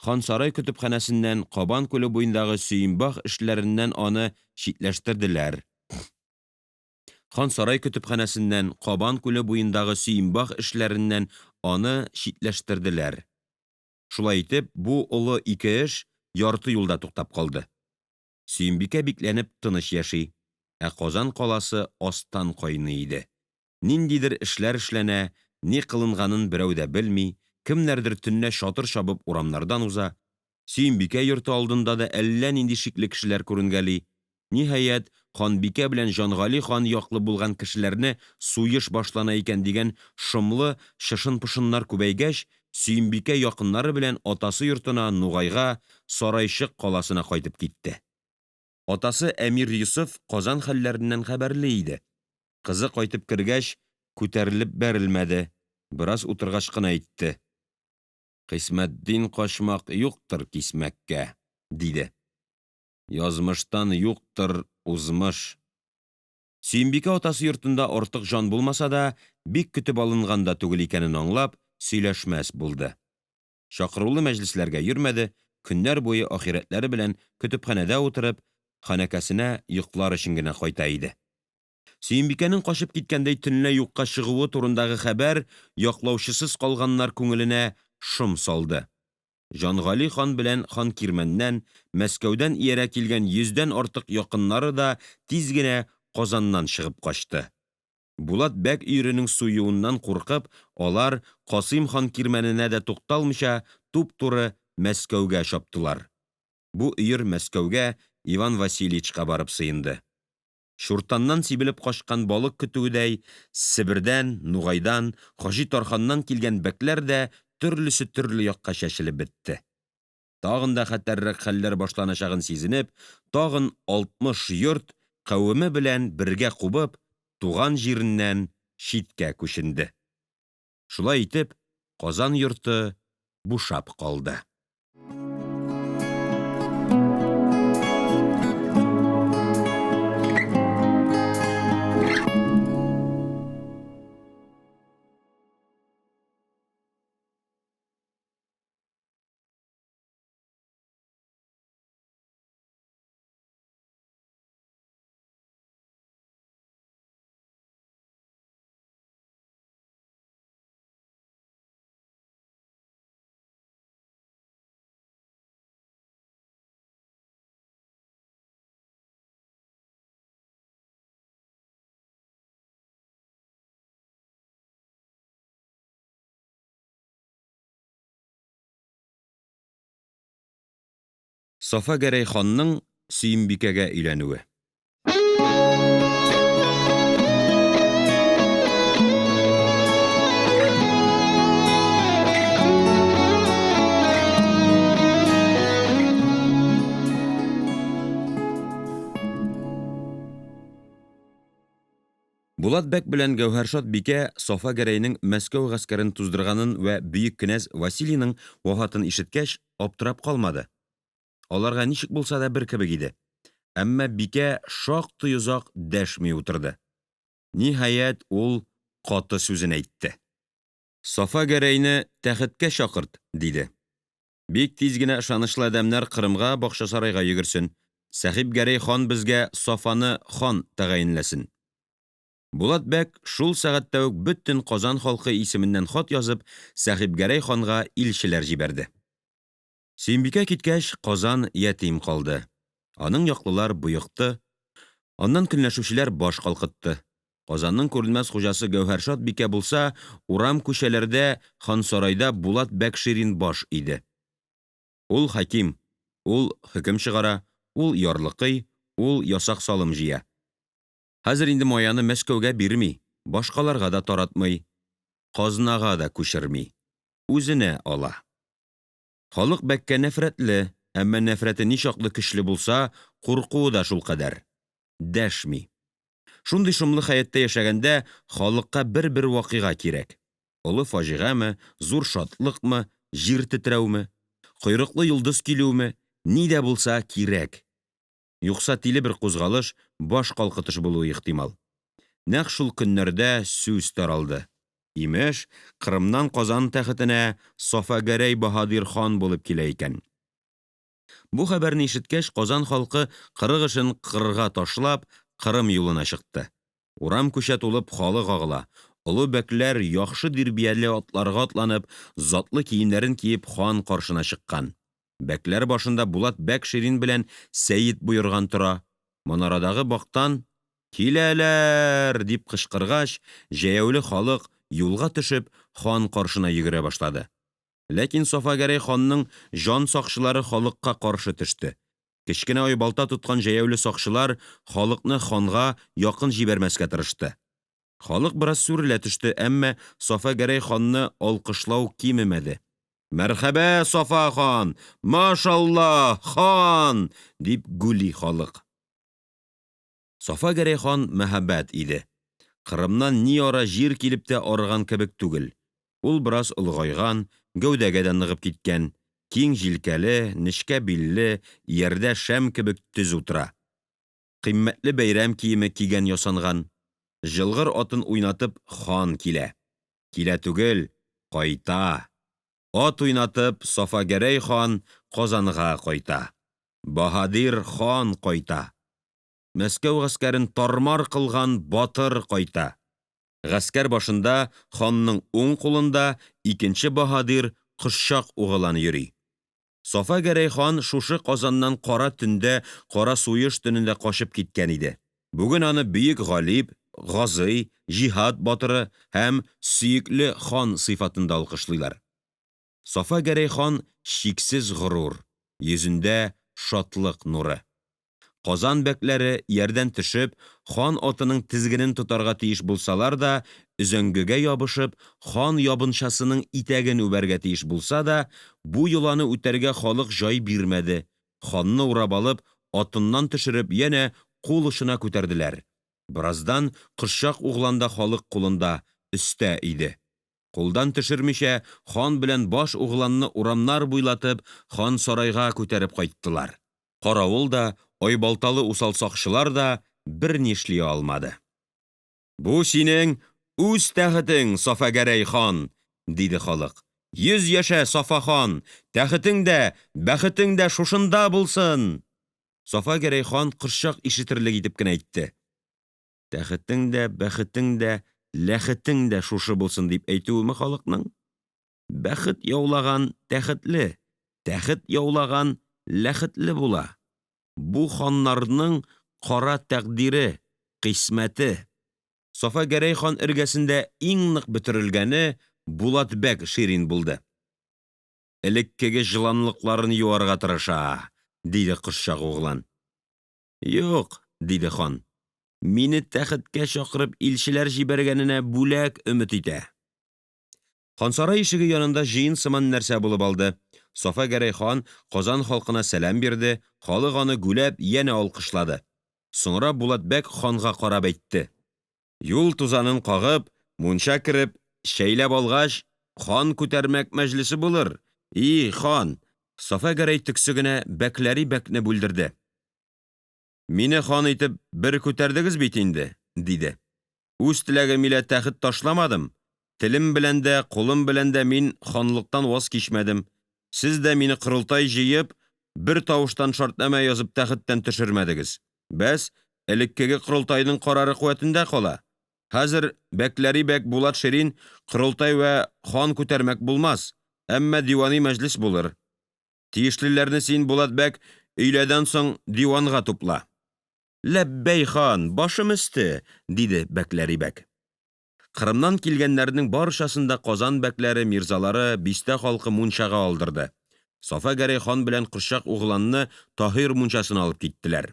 Хансарай көтепханәсеннән, Кабан күле буендагы сөембах эшләреннән аны читләштерделәр. Хансарай көтепханәсеннән, Кабан күле буендагы Сөембах эшләреннән аны читләштерделәр. Шулай итеп, бу олы ике эш ярты юлда туктап калды. Сөембикә бикләнеп тыныч яши, ә Казан каласы астан кайный иде. Ниндидер эшләр эшләнә, ни кылынганын берәү дә белми, кемнәрдер төнлә чатыр чабып урамнардан уза, Сөембикә йорты алдында да әллә нинди шикле кешеләр күренгәли. Ниһаять, ханбикә белән Җангали хан яклы булган кешеләрне суеш башлана икән дигән шомлы чышынпошыннар күбәйгәч, Сөембикә якыннары белән атасы йортына Нугайга, Сарайчык каласына кайтып китте. Атасы әмир Йосыф Казан хәлләреннән хәбәрле иде. Кызы кайтып кергәч, күтәрелеп бәрелмәде, бераз утыргач кына әйтте. Кыйсмәтдин качмак юктыр кисмәккә, диде. Язмыштан юктыр узмыш. Сөембикә атасы йортында артык җан булмаса да, бик көтеп алынган да түгел икәнен аңлап, сөйләшмәс булды. Чакырулы мәҗлесләргә йөрмәде, көннәр буе ахирәтләре белән көтепханәдә утырып, ханәкәсенә йоклар өчен генә кайта иде. Сөембикәнең качып киткәндәй төнлә юкка чыгуы турындагы хәбәр яклаучысыз калганнар күңеленә шом салды. Җангали хан белән Ханкирмәннән, Мәскәүдән иярә килгән йөздән артык якыннары да тиз генә Казаннан чыгып качты. Булат бәк өеренең суюыннан куркып, алар, Касыйм хан кирмәненә дә тукталмыйча, туптуры Мәскәүгә чаптылар. Бу өер Мәскәүгә, Иван Васильевичка барып сыенды. Чуртаннан сибелеп качкан балык көтүедәй, Себердән, Нугайдан, Хаҗи Тарханнан килгән бәкләр дә төрлесе төрле якка чәчелеп бетте. Тагын да хәтәррәк хәлләр башланачагын сизенеп, тагын 60 йорт, кавеме белән бергә кубып, туган җиреннән читкә күченде. Шулай итеп, Казан йорты бушап калды. Сафа Гәрәй ханның Сөембикәгә өйләнүе. Булат бәк белән Гәүһәршат бикә Сафа Гәрәйнең Мәскәү гаскәрен туздырганын вә бөек кенәз Василийның вафатын ишеткәч, аптырап калмады. Аларга ничек булса да бер кебек иде. Әмма бикә шактый озак дәшми утырды. Ниһаять, ул каты сүзен әйтте. Сафа Гәрәйне тәхеткә чакырт, диде. Бик тиз генә ышанычлы адәмнәр Кырымга, Бакчасарайга йөгерсен. Сәхип Гәрәй хан безгә Сафаны хан тәгаенләсен. Булат бәк шул сәгатьтә үк бөтен Казан халкы исеменнән хат язып, Сәхип Гәрәй ханга илчеләр җибәрде. Сөембикә киткәч, Казан ятим калды. Аның яклылар боекты, аннан көнләшүчеләр баш калкытты. Казанның күренмәс хуҗасы Гәүһәршат бикә булса, урам-күчәләрдә, хансарайда Булат бәк Ширин баш иде. Ул хаким, ул хөкем чыгара, ул ярлыкый, ул ясак-салым җыя. Хәзер инде маяны Мәскәүгә бирми, башкаларга да таратмый, казнага да күчерми, үзенә ала. Халык бәккә нәфрәтле, әмма нәфрәте ничаклы көчле булса, куркуы да шулкадәр. Дәшми. Шундый шомлы хәяттә яшәгәндә халыкка бербер вакыйга кирәк. Олы фаҗигамы, зур шатлыкмы, җир тетрәүме, койрыклы йолдыз килүме, ни дә булса кирәк. Юкса тиле бер кузгалыш, баш калкытыш булуы ихтимал. Нәкъ шул көннәрдә сүз таралды. Имеш, Кырымнан Казан тәхетенә Сафа-Гәрәй баһадир хан булып килә икән. Бу хәбәрне ишеткәч, Казан халкы, кырык эшен кырга ташлап, Кырым юлына чыкты. Урам-күчә тулып халык агыла, олы бәкләр яхшы дирбияле атларга атланып, затлы киемнәрен киеп хан каршына чыккан. Бәкләр башында Булат бәк Ширин белән Сәет боерган тора. Манарадагы бактан Киләләр! дип кычкыргач, җәяүле халык, юлга төшеп, хан каршына йөгерә башлады. Ләкин Сафа-Гәрәй ханның җан сакчылары халыкка каршы төште. Кечкенә айбалта тоткан җәяүле сакчылар халыкны ханга якын җибәрмәскә тырышты. Халык бераз сүрелә төште, әмма Сафа-Гәрәй ханны алкышлау кимемәде. Мәрхәбә, Сафа хан! Машалла, хан! дип гүли халык. Сафа-Гәрәй хан мәһабәт иде, Кырымнан ни ара җир килеп тә арыган кебек түгел. Ул бераз олыгайган, гәүдәгә дә ныгып киткән, киң җилкәле, нечкә билле, иярдә шәм кебек төз утыра. Кыйммәтле бәйрәм киеме кигәнясанган. Җылгыр атын уйнатып хан килә. Килә түгел, кайта! Ат уйнатып, СафаГәрәй хан Казанга кайта! Баһадир хан кайта! Мәскәү гаскәрен тармар кылган батыр кайта! Гаскәр башында, ханның уң кулында, икенче баһадир Кошчак углан йөри. Сафа-Гәрәй хан шушы Казаннан кара төндә, кара суеш төнендә качып киткән иде. Бүген аны бөек галип, газый, җиһад батыры һәм сөекле хан сыйфатында алкышлыйлар. Сафа-Гәрәй хан чиксез горур, йөзендә шатлык нуры. Казан бәкләре, иярдән төшеп, хан атының тезгенен тотарга тиеш булсалар да, өзәңгегә ябышып, хан ябынчасының итәген үбәргә тиеш булса да, бу йоланы үтәргә халык җай бирмәде, ханны урап алып, атыннан төшереп, янә кул очына күтәрделәр. Бераздан Кошчак углан да халык кулында, өстә иде. Кулдан төшермичә, хан белән баш угланны урамнар буйлатып, хан-сарайга күтәреп кайттылар. Каравыл да, айбалталы усал сакчылар да берни эшли алмады. Бу синең үз тәхетең, Сафа-Гәрәй хан! диде халык. Йөз яшә, Сафа хан! Тәхетең дә, бәхетең дә шушында булсын! Сафа-Гәрәй хан кошчак ишетерлек итеп кенә әйтте. Тәхетең дә, бәхетең дә, ләхетең дә шушы булсын дип әйтүеме халыкның? Бәхет яулаган тәхетле, тәхет яулаган ләхетле була. Бу ханнарның кара тәкъдире, кыйсмәте. Сафа-Гәрәй хан эргәсендә иң нык бөтерелгәне Булат бәк Ширин булды. Элеккеге җыланлыкларын юарга тырыша, диде кошчак углан. Юк, диде хан, мине тәхеткә чакырып илчеләр җибәргәненә бүләк өмет итә. Хансарай ишеге янында җыен сыман нәрсә булып алды. Сафа-Гәрәй хан Казан халкына сәлам бирде, халык аны гүләп янә алкышлады. Соңра Булат бәк ханга карап әйтте. Юл тузанын кагып, мунча кереп, чәйләп алгач, хан күтәрмәк мәҗлесе булыр. И, хан! Сафа-Гәрәй төксе генә Бәкләри бәкне бүлдерде. Мине хан итеп бер күтәрдегез бит инде, диде. Үз теләгем илә тәхет ташламадым. Телем белән дә, кулым белән дә мин ханлыктан ваз кичмәдем. Сез дә мине корылтай җыеп, бер тавыштан шартнамә язып тәхеттән төшермәдегез. Бәс, элеккеге корылтайның карары куәтендә кала. Хәзер бәкләри бәк Булат Ширин корылтай вә хан күтәрмәк булмас, әмма дивани мәҗлес булыр. Тиешлеләрне син, Булат бәк, өйләдән соң диванга тупла. Ләббәй, хан, башым өсте, диде бәкләри бәк. Кырымнан килгәннәрнең барчасын да Казан бәкләре, мирзалары, бистә халкы мунчага алдырды. Сафа-Гәрәй хан белән Кошчак угланны Таһир мунчасына алып киттеләр.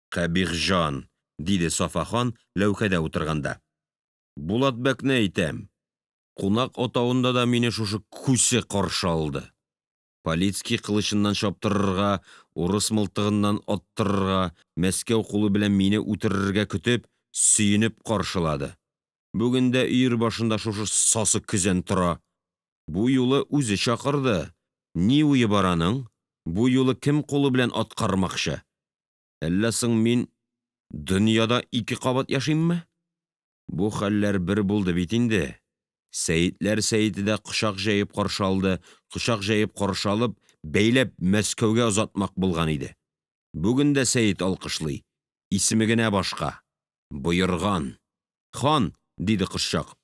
Кабих җан, диде Сафа хан ләүкәдә утырганда. Булат бәкне әйтәм. Кунак атавында да мине шушы күсе каршы алды. Полицкий кылычыннан чаптырырга, урыс мылтыгыннан аттырырга, Мәскәү кулы белән мине үтерергә көтеп, сөенеп каршылады. Бүген дә өер башында шушы сасы көзән тора. Бу юлы үзе чакырды. Ни уе бар аның? Бу юлы кем кулы белән аткармакчы? Әллә соң мин дөньяда ике кабат яшимме? Бу хәлләр бер булды бит инде. Сәетләр сәете дә кочак җәеп каршы алды, кочак җәеп каршы алып, бәйләп Мәскәүгә озатмак булган иде. Бүген дә Сәет алкышлый, исеме генә башка Боерган. Хан, диде Кошчак,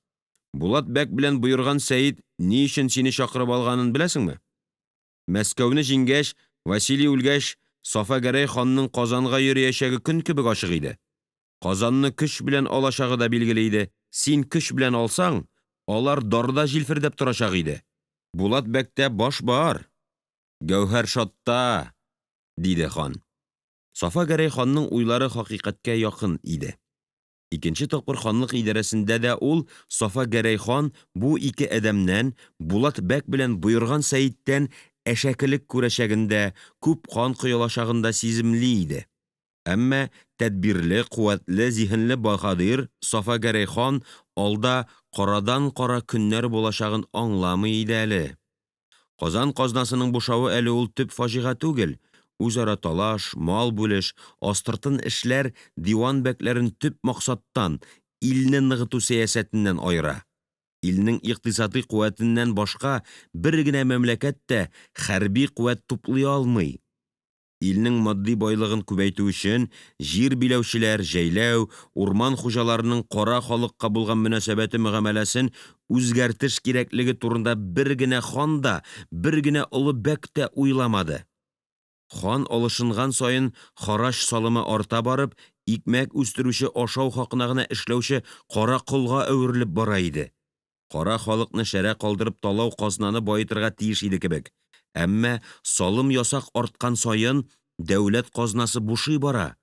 Булат бәк белән Боерган сәет ни өчен сине чакырып алганын беләсеңме? Мәскәүне җиңгәч, Василий үлгәч, Сафа-Гәрәй ханның Казанга йөриячәге көн кебек ачык иде. Казанны көч белән алачагы да билгеле иде. Син көч белән алсаң, алар дарда җилфердәп торачак иде. Булат бәктә баш бар, Гәүһәршадта! диде хан. Сафа-Гәрәй ханның уйлары хакыйкатькә якын иде. Икенче тапкыр ханлык идарәсендә дә ул, Сафа-Гәрәй хан, бу ике адәмнән, Булат бәк белән Боерган сәеттән әшәкелек күрәчәген дә, күп кан коелачагын да сиземли иде. Әмма тәдбирле, куәтле зиһенле баһадир Сафа-Гәрәй хан алда караданкара көннәр булачагын аңламый иде әле. Казан казнасының бушавы әле ул төп фаҗига түгел, үзара талаш, мал бүлеш, астыртын эшләр диван бәкләрен төп максаттан илне ныгыту сәясәтеннән аера. Илнең икътисади куәтеннән башка бер генә мәмләкәт тә хәрби куәт туплый алмый. Илнең матди байлыгын күбәйтү өчен җир биләүчеләр, җәйләү, урман хуҗаларының кара халыкка булган мөнәсәбәте-мөгамәләсен үзгәртеш кирәклеге турында бер генә хан да, бер генә олы бәк тә уйламады. Хан алышынган саен харач салымы арта барып, икмәк үстерүче ашау хакына гына эшләүче кара колга әверелеп бара иде. Кара халыкны шәрә калдырып талау казнаны баетырга тиеш иде кебек, әмма салым-ясак арткан саен дәүләт казнасы бушый бара,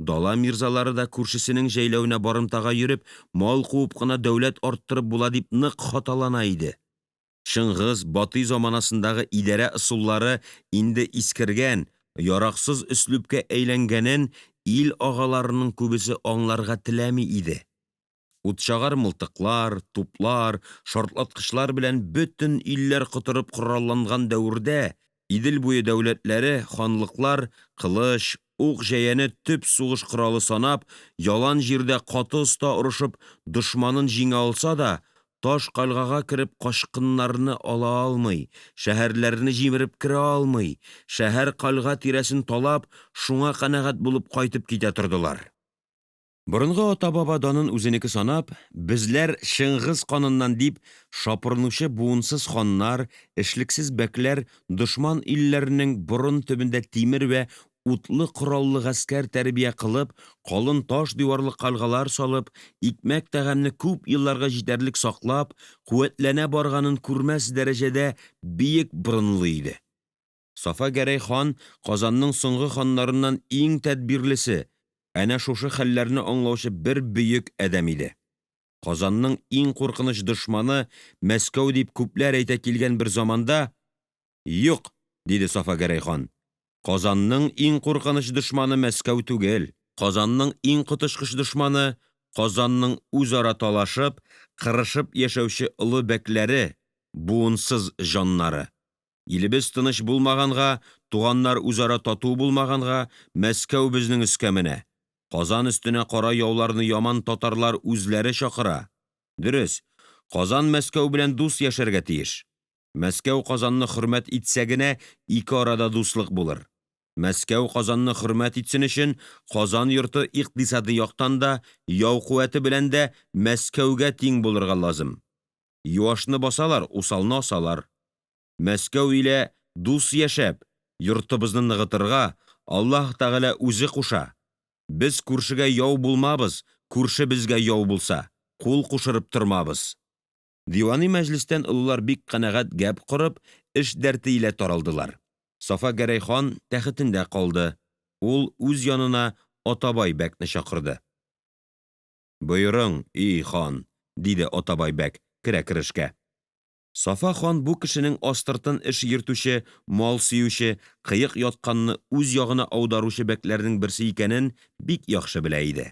дала мирзалары да күршесенең җәйләвенә барымтага йөреп, мал куып кына дәүләт арттырып була дип нык хаталана иде. Чыңгыз, Батый заманасындагы идарә ысуллары инде искергән, яраксыз өслүбкә әйләнгәнен ил агаларының күбесе аңларга теләми иде. Утчагар мылтыклар, туплар, шартлаткычлар белән бөтен илләр котырып коралланган дәвердә Идел буе дәүләтләре, ханлыклар кылыч, ук-җәяне төп сугыш коралы санап, ялан җирдә каты оста орышып дошманын җиңә алса да, таш кальгага кереп качкыннарны ала алмый, шәһәрләрне җимереп керә алмый, шәһәркальга тирәсен талап, шуңа канәгать булып кайтып китә тордылар. Борынгы атабаба данын үзенеке санап, безләр Чыңгыз каныннан дип шапырынучы буынсыз ханнар, эшлексез бәкләр дошман илләрнең борын төбендә тимер вә утлы кораллы гаскәр тәрбия кылып, калын таш диварлы кальгалар салып, икмәк-тәгамне күп елларга җитәрлек саклап, куәтләнә барганын күрмәс дәрәҗәдә биек борынлы иде. Сафа-Гәрәй хан Казанның соңгы ханнарыннан иң тәдбирлесе, әнә шушы хәлләрне аңлаучы бер бөек адәм иде. Казанның иң куркыныч дошманы Мәскәү дип күпләр әйтә килгән бер заманда Юк, диде Сафа-Гәрәй хан, Казанның иң куркыныч дошманы Мәскәү түгел, Казанның иң коточкыч дошманы Казанның үзара талашып, кырышып яшәүче олы бәкләре, буынсыз җаннары. Илебез тыныч булмаганга, туганнар үзара тату булмаганга, Мәскәү безнең өскә менә. Казан өстенә кара яуларны яман татарлар үзләре чакыра. Дөрес, Казан Мәскәү белән дус яшәргә тиеш. Мәскәү Казанны хөрмәт итсә генә ике арада дуслык булыр. Мәскәү Казанны хөрмәт итсен өчен Казан йорты икътисади яктан да, яу куәте белән дә Мәскәүгә тиң булырга лазем. Юашны басалар, усалны асалар. Мәскәү илә дус яшәп, йортыбызны ныгытырга Аллаһ Тәгалә үзе куша. Без күршегә яу булмабыз, күрше безгә яу булса, кул кушырып тормабыз. Дивани мәҗлестән олылар бик канәгать гәп корып, эш дәрте илә таралдылар. Сафа-Гәрәй хан тәхетендә калды. Ул үз янына Атабай бәкне чакырды. Боерың, и хан, диде Атабай бәк, керәкерешкә. Сафа хан бу кешенең астыртын эш йөртүче, мал сөюче, кыек ятканны үз ягына аударучы бәкләрнең берсе икәнен бик яхшы белә иде.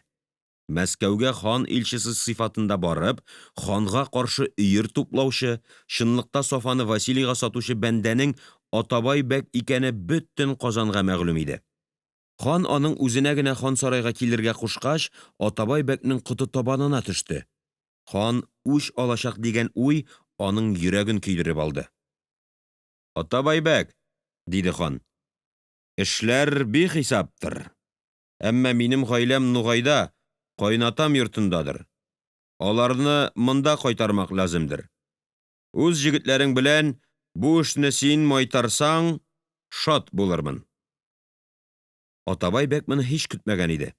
Мәскәүгә хан илчесе сыйфатында барып, ханга каршы өер туплаучы, чынлыкта Сафаны Василийга сатучы бәндәнең Атабай бәк икәне бөтен Казанга мәгълүм иде. Хан аның үзенә генә хансарайга килергә кушкач, Атабай бәкнең коты табанына төште. Хан үч алачак дигән уй аның йөрәген көйдереп алды. Атабай бәк, диде хан, эшләр бихисаптыр. Әмма минем гаиләм Нугайда, каенатам йортындадыр. Аларны монда кайтармак ляземдер. Үз җегетләрең белән бу эшне син майтарсаң, шат булырмын. Атабай бәк моны һич көтмәгән иде.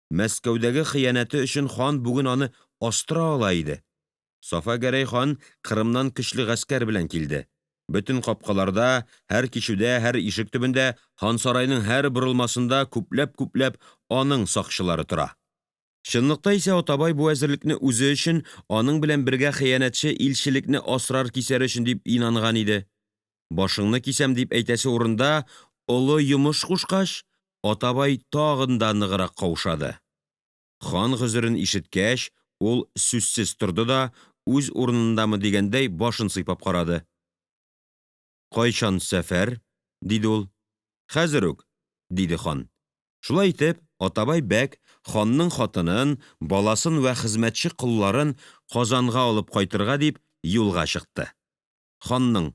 Мәскәүдәге хыянәте өчен хан бүген аны астыра ала иде. Сафа Гәрәй хан Кырымнан көчле гаскәр белән килде. Бөтен капкаларда, һәр кичүдә, һәр ишек төбендә, хансарайның һәр борылмасында күпләпкүпләп аның сакчылары тора. Чынлыкта исә Атабай бу әзерлекне үзе өчен, аның белән бергә хыянәтче илчелекне асрар-кисәр өчен дип инанган иде. Башыңны кисәм дип әйтәсе урында олы йомыш кушкач, Атабай тагын да ныграк каушады. Хан гозерен ишеткәч, ул сүзсез торды да, үз урынындамы дигәндәй, башын сыйпап карады. Кайчан сәфәр? диде ул. Хәзер үк, диде хан. Шулай итеп, Атабай бәк ханның хатынын, баласын вә хезмәтче колларын Казанга алып кайтырга дип юлга чыкты. Ханның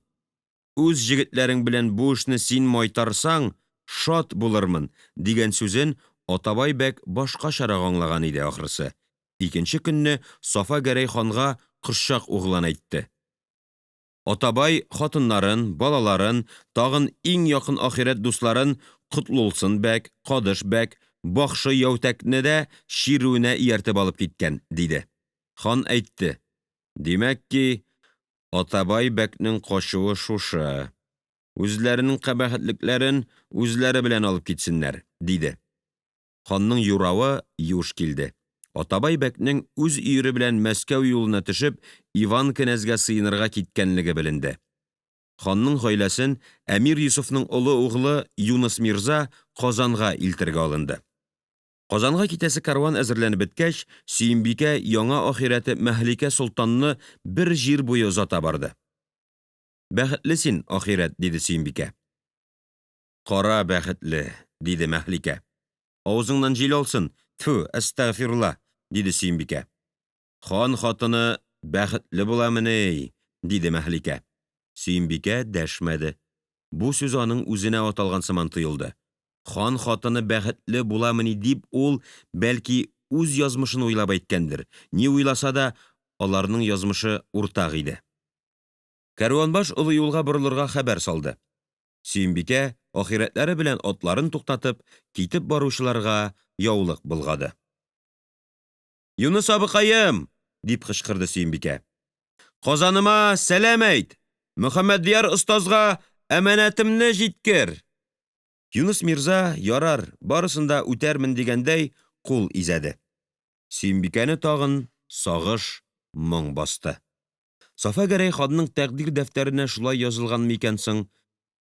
Үз җегетләрең белән бу эшне син майтарсаң, шат булырмын, дигән сүзен Атабай бәк башкачарак аңлаган иде, ахрысы, икенче көнне Сафа Гәрәй ханга Кошчак углан әйтте. Атабай хатыннарын, балаларын, тагын иң якын ахирәт дусларын Котлулсын бәк, Кадыш бәк, Бакшы Яүтәкне дә чирүенә ияртеп алып киткән, диде. Хан әйтте, димәк ки, Атабай бәкнең качуы шушы. Үзләренең кабахәтлекләрен үзләре белән алып китсеннәр, диде. Ханның юравы юш килде. Атабай бәкнең үз өере белән Мәскәү юлына төшеп, Иван кенәзгә сыенырга киткәнлеге беленде. Ханның гаиләсен әмир Йосыфның олы углы Юныс мирза Казанга илтергә алынды. Казанга китәсе кәрван әзерләнеп беткәч, Сөембикә яңа ахирәте Мәһликә солтанны бер җир буе озата барды. Бәхетле син, ахирәт, диде Сөембикә. Кара бәхетле, диде Мәһликә. Авызыңнан җил алсын, тфү, әстәгъфирулла, диде Сөембикә. Хан хатыны бәхетле буламыни? диде Мәһликә. Сөембикә дәшмәде. Бу сүз аның үзенә аталган сыман тоелды. Хан хатыны бәхетле буламыни дип ул, бәлки, үз язмышын уйлап әйткәндер, ни уйласа да, аларның язмышы уртак иде. Кәрванбаш олы юлга борылырга хәбәр салды. Сөембикә, ахирәтләре белән атларын туктатып, китеп баручыларга яулык болгады. Юныс абыкаем! дип кычкырды Сөембикә. Казаныма сәлам әйт! Мөхәммәдьяр остазга әманәтемне җиткер! Юныс мирза, ярар, барысын да үтәрмен дигәндәй, кул изәде. Сөембикәне тагын сагыш, моң басты. Сафа Гәрәй ханның тәкъдир дәфтәренә шулай язылганмы икән соң?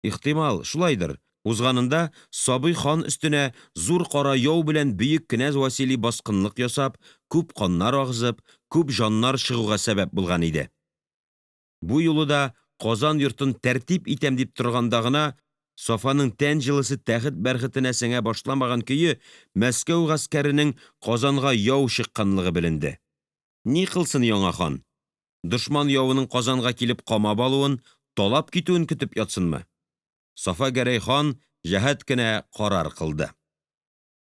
Ихтимал, шулайдыр. Узганында сабый хан өстенә зур кара яу белән бөек кенәз Василий баскынлык ясап, күп каннар агызып, күп җаннар чыгуга сәбәп булган иде. Бу юлы да Казан йортын тәртип итәм дип торганда гына, Сафаның тән җылысы тәхет бәрхетенә сеңә башламаган көе Мәскәү гаскәренең Казанга яу чыкканлыгы беленде. Ни кылсын яңа хан? Дошман явының Казанга килеп камап алуын, талап китүен көтеп ятсынмы? Сафа Гәрәй хан җәһәт кенә карар кылды.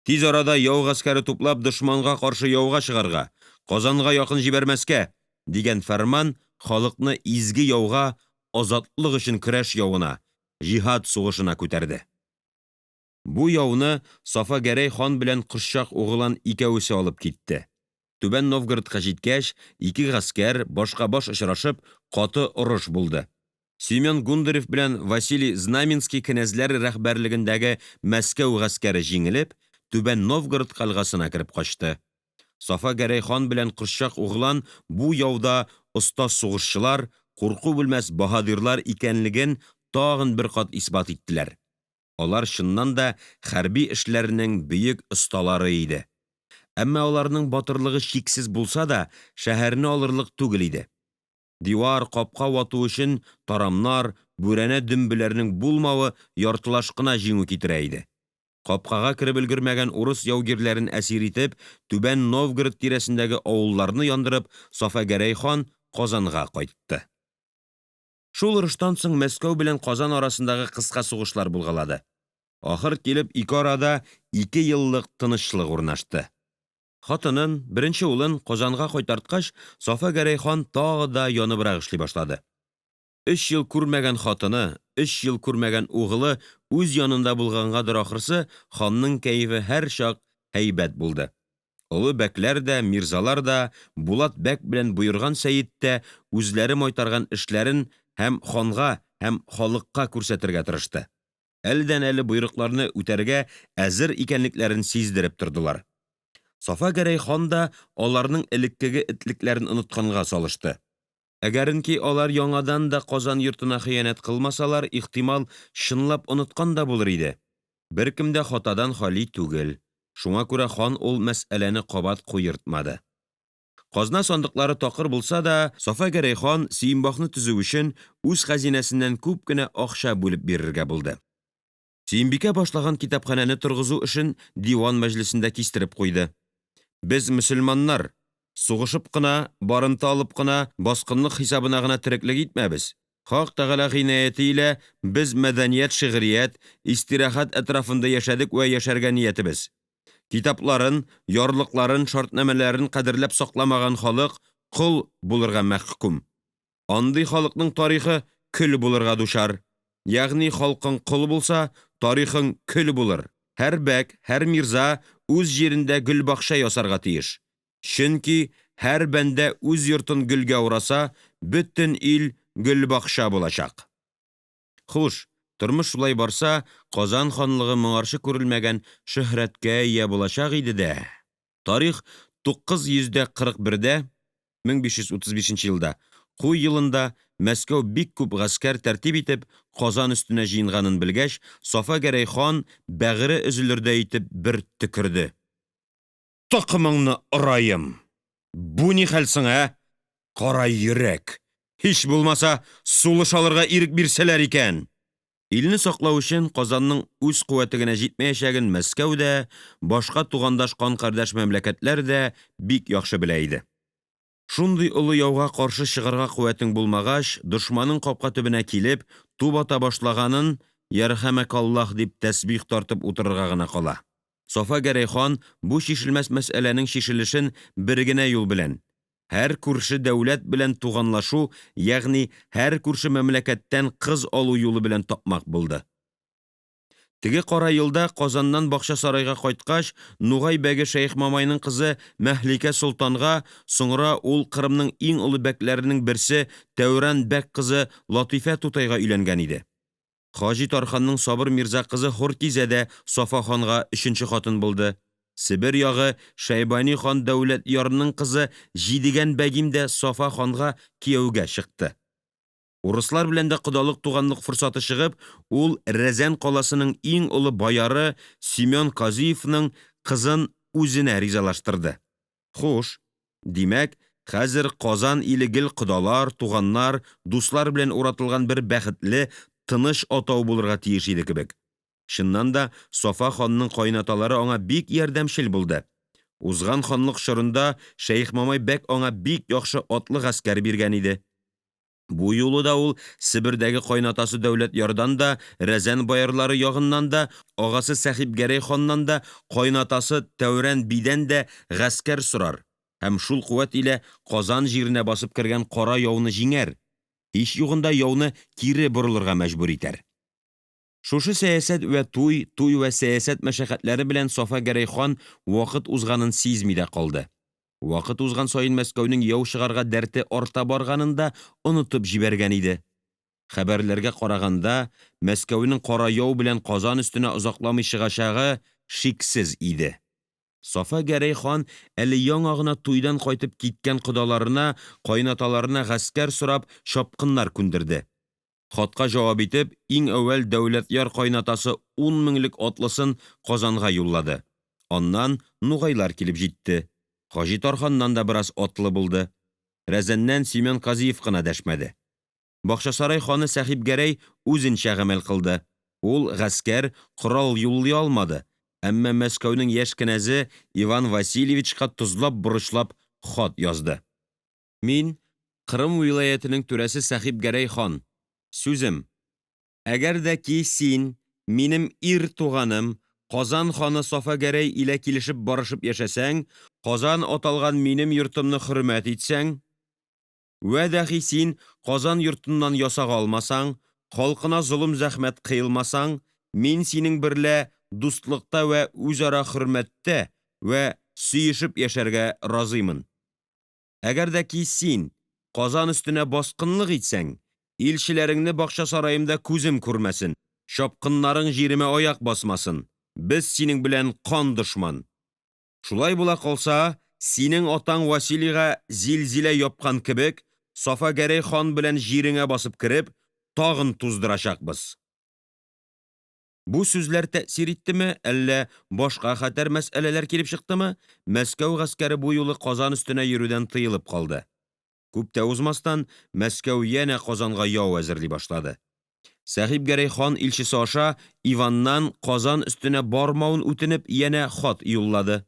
Тиз арада яу гаскәре туплап дошманга каршы яуга чыгарга, Казанга якын җибәрмәскә, дигән фәрман халыкны изге яуга, азатлык өчен көрәш явына, җиһад сугышына күтәрде. Бу яуны Сафа Гәрәй хан белән Кошчак углан икәвесе алып китте. Түбән Новгородка җиткәч, ике гаскәр, башка баш очрашып, каты орыш булды. Семен Гундарев белән Василий Знаменский кенәзләр рәһбәрлегендәге Мәскәү гаскәре җиңелеп, Түбән Новгород кальгасына кереп качты. Сафа Гәрәй хан белән Кошчак углан бу яуда оста сугышчылар, курку белмәс баһадирлар икәнлеген тагын бер кат исбат иттеләр. Алар чыннан да хәрби эшләрнең бөек осталары иде. Әмма аларның батырлыгы чиксез булса да, шәһәрне алырлык түгел иде. Дивар, капка вату өчен тарамнар, бүрәнә дөмбеләрнең булмавы яртылаш кына җиңү китерә иде. Капкага кереп өлгермәгән урыс яугирләрен әсир итеп, Түбән Новгород тирәсендәге авылларны яндырып, Сафа Гәрәй хан Казанга кайтты. Шул орыштан соң Мәскәү белән Казан арасындагы кыска сугышлар булгалады. Ахыр килеп ике арада ике еллык тынычлык урнашты. Хатынын, беренче улын Казанга кайтарткач, Сафа Гәрәй хан тагы да яныбрак эшли башлады. Өч ел күрмәгән хатыны, өч ел күрмәгән угылы үз янында булгангадыр ахрысы, ханның кәефе һәрчак һәйбәт булды. Олы бәкләр дә, мирзалар да, Булат бәк белән Боерган сәет тә үзләре майтарган эшләрен һәм ханга, һәм халыкка күрсәтергә тырышты. Әледән-әле боерыкларны үтәргә әзер икәнлекләрен сиздереп тордылар. Сафа Гәрәй хан да аларның элеккеге этлекләрен онытканга салышты. Әгәренки алар яңадан да Казан йортына хыянәт кылмасалар, ихтимал, чынлап оныткан да булыр иде. Беркем дә хатадан хали түгел. Шуңа күрә хан ул мәсьәләне кабат куертмады. Казна сандыклары такыр булса да, Сафа Гәрәй хан Сөембахны төзү өчен үз хәзинәсеннән күп кенә акча бүлеп бирергә булды. Сөембикә башлаган китапханәне торгызу эшен диван мәҗлесендә кистереп куйды. Без мөселманнар, сугышып кына, барымта алып кына, баскынлык хисабына гына тереклек итмәбез. Хак Тәгалә гыйнаяте илә без мәдәният, шигърият, истирахәт әтрафында яшәдек вә яшәргә ниятебез. Китапларын, ярлыкларын, шартнамәләрен кадерләп сакламаган халык кол булырга мәхкүм. Андый халыкның тарихы көл булырга дучар. Ягъни халкың кол булса, тарихың көл булыр. Һәр бәк, һәр мирза үз җирендә гөлбакча ясарга тиеш. Чөнки һәр бәндә үз йортын гөлгә ураса, бөтен ил гөлбакча булачак. Хуш, тормыш шулай барса, Казан ханлыгы моңарчы күрелмәгән шөһрәткә ия булачак иде дә. Тарих 941-дә, 1535 елда, Куй елында Мәскәү бик күп гаскәр тәртип итеп Казан өстенә җыенганын белгәч, Сафа Гәрәй хан бәгыре өзелердәй итеп бер төкерде. Токымыңны ораем! Бу ни хәл соң, ә? Кара йөрәк! Һич булмаса, сулыш алырга ирек бирсәләр икән! Илне саклау өчен Казанның үз куәте генә җитмәячәген Мәскәү дә, башка тугандаш кан-кардәш мәмләкәтләр дә бик яхшы белә иде. Шундый олы яуга каршы чыгарга куәтең булмагач, дошманың капка төбенә килеп, туп ата башлаганын ярхәмәкаллаһ дип тәсбих тартып утырырга гына кала. Сафа Гәрәй хан бу чишелмәс мәсьәләнең чишелешен бер генә юл белән, һәр күрше дәүләт белән туганлашу, ягъни һәр күрше мәмләкәттән кыз алу юлы белән тапмак булды. Теге кара елда Казаннан Бакчасарайга кайткач, Нугай бәге Шәехмамайның кызы Мәһликә солтанга, соңра ул Кырымның иң олы бәкләренең берсе Тәүран бәк кызы Латыйфә тутайга өйләнгән иде. Хаҗи Тарханның Сабыр мирза кызы Хортизә дә Сафа ханга өченче хатын булды. Себер ягы Шәйбани хан Дәүләтьярның кызы Җидегән бәгим дә Сафа ханга кияүгә чыкты. Урыслар белән дә кодалык-туганлык форсаты чыгып, ул Рәзән каласының иң олы бояры Семен Казиевның кызын үзенә ризалаштырды. Хуш, димәк, хәзер Казан иле гел кодалар, туганнар, дуслар белән уратылган бер бәхетле, тыныч атау булырга тиеш иде кебек. Чыннан да, Сафа ханның каенаталары аңа бик ярдәмчел булды. Узган ханлык чорында Шәехмамай бәк аңа бик яхшы атлы гаскәр биргән иде. Бу юлы да ул Себердәге кайнатасы Дәүләтьярдан да, Рәзән боярлары ягыннан да, агасы Сәхибгәрәй ханнан да, кайнатасы Тәүрән бидән дә гаскәр сорар һәм шул куәт илә Казан җиренә басып кергән кара яуны җиңәр, һич югында яуны кире борылырга мәҗбүр итәр. Шушы сәясәт вә туй, туй вә сәясәт мәшәкатьләре белән Сафа Гәрәй хан вакыт узганын сизми дә калды. Вакыт узган саен Мәскәүнең яу чыгарга дәрте арта барганын да онытып җибәргән иде. Хәбәрләргә караганда, Мәскәүнең кара яу белән Казан өстенә озакламый чыгачагы шиксез иде. Сафа Гәрәй хан әле яңа гына туйдан кайтып киткән кодаларына, кайнаталарына гаскәр сорап чапкыннар күндерде. Хатка җавап итеп, иң әүвәл Дәүләтьяр кайнатасы ун меңлек атлысын Казанга юллады. Аннан нугайлар килеп җитте. Хаҗи Тарханнан да бераз атлы булды. Рәзәннән Семен Казиев кына дәшмәде. Бакчасарай ханы Сәхибгәрәй үзенчә гамәл кылды. Ул гаскәр, корал юллый алмады, әмма Мәскәүнең яшь кенәзе Иван Васильевичка тозлап-борычлап хат язды. Мин, Кырым вилаятенең түрәсе Сәхибгәрәй хан. Сүзем: әгәр дә ки син, минем ир туганым, Казан ханы Сафа Гәрәй илә килешеп-барышып яшәсәң, Казан аталган минем йортымны хөрмәт итсәң, вә дәхи син Казан йортыннан ясак алмасаң, халкына золым-зәхмәт кыйлмасаң, мин синең берлә дустлыкта вә үзара хөрмәттә вә сөешеп яшәргә разыймын. Әгәр дә ки син Казан өстенә баскынлык итсәң, илчеләреңне бакча сараемда күзем күрмәсен, чапкыннарың җиремә аяк басмасын, без синең белән кан дошман. Шулай була калса, синең атаң Василийга зилзилә япкан кебек, Сафа Гәрәй хан белән җиреңә басып кереп, тагын туздырачакбыз. Бу сүзләр тәэсир иттеме, әллә башка хәтәр мәсьәләләр килеп чыктымы, Мәскәү гаскәре бу юлы Казан өстенә йөрүдән тыелып калды. Күп тә узмастан, Мәскәү янә Казанга яу әзерли башлады. Сәхиб Гәрәй хан илчесе аша Иваннан Казан өстенә бармавын үтенеп янә хат юллады.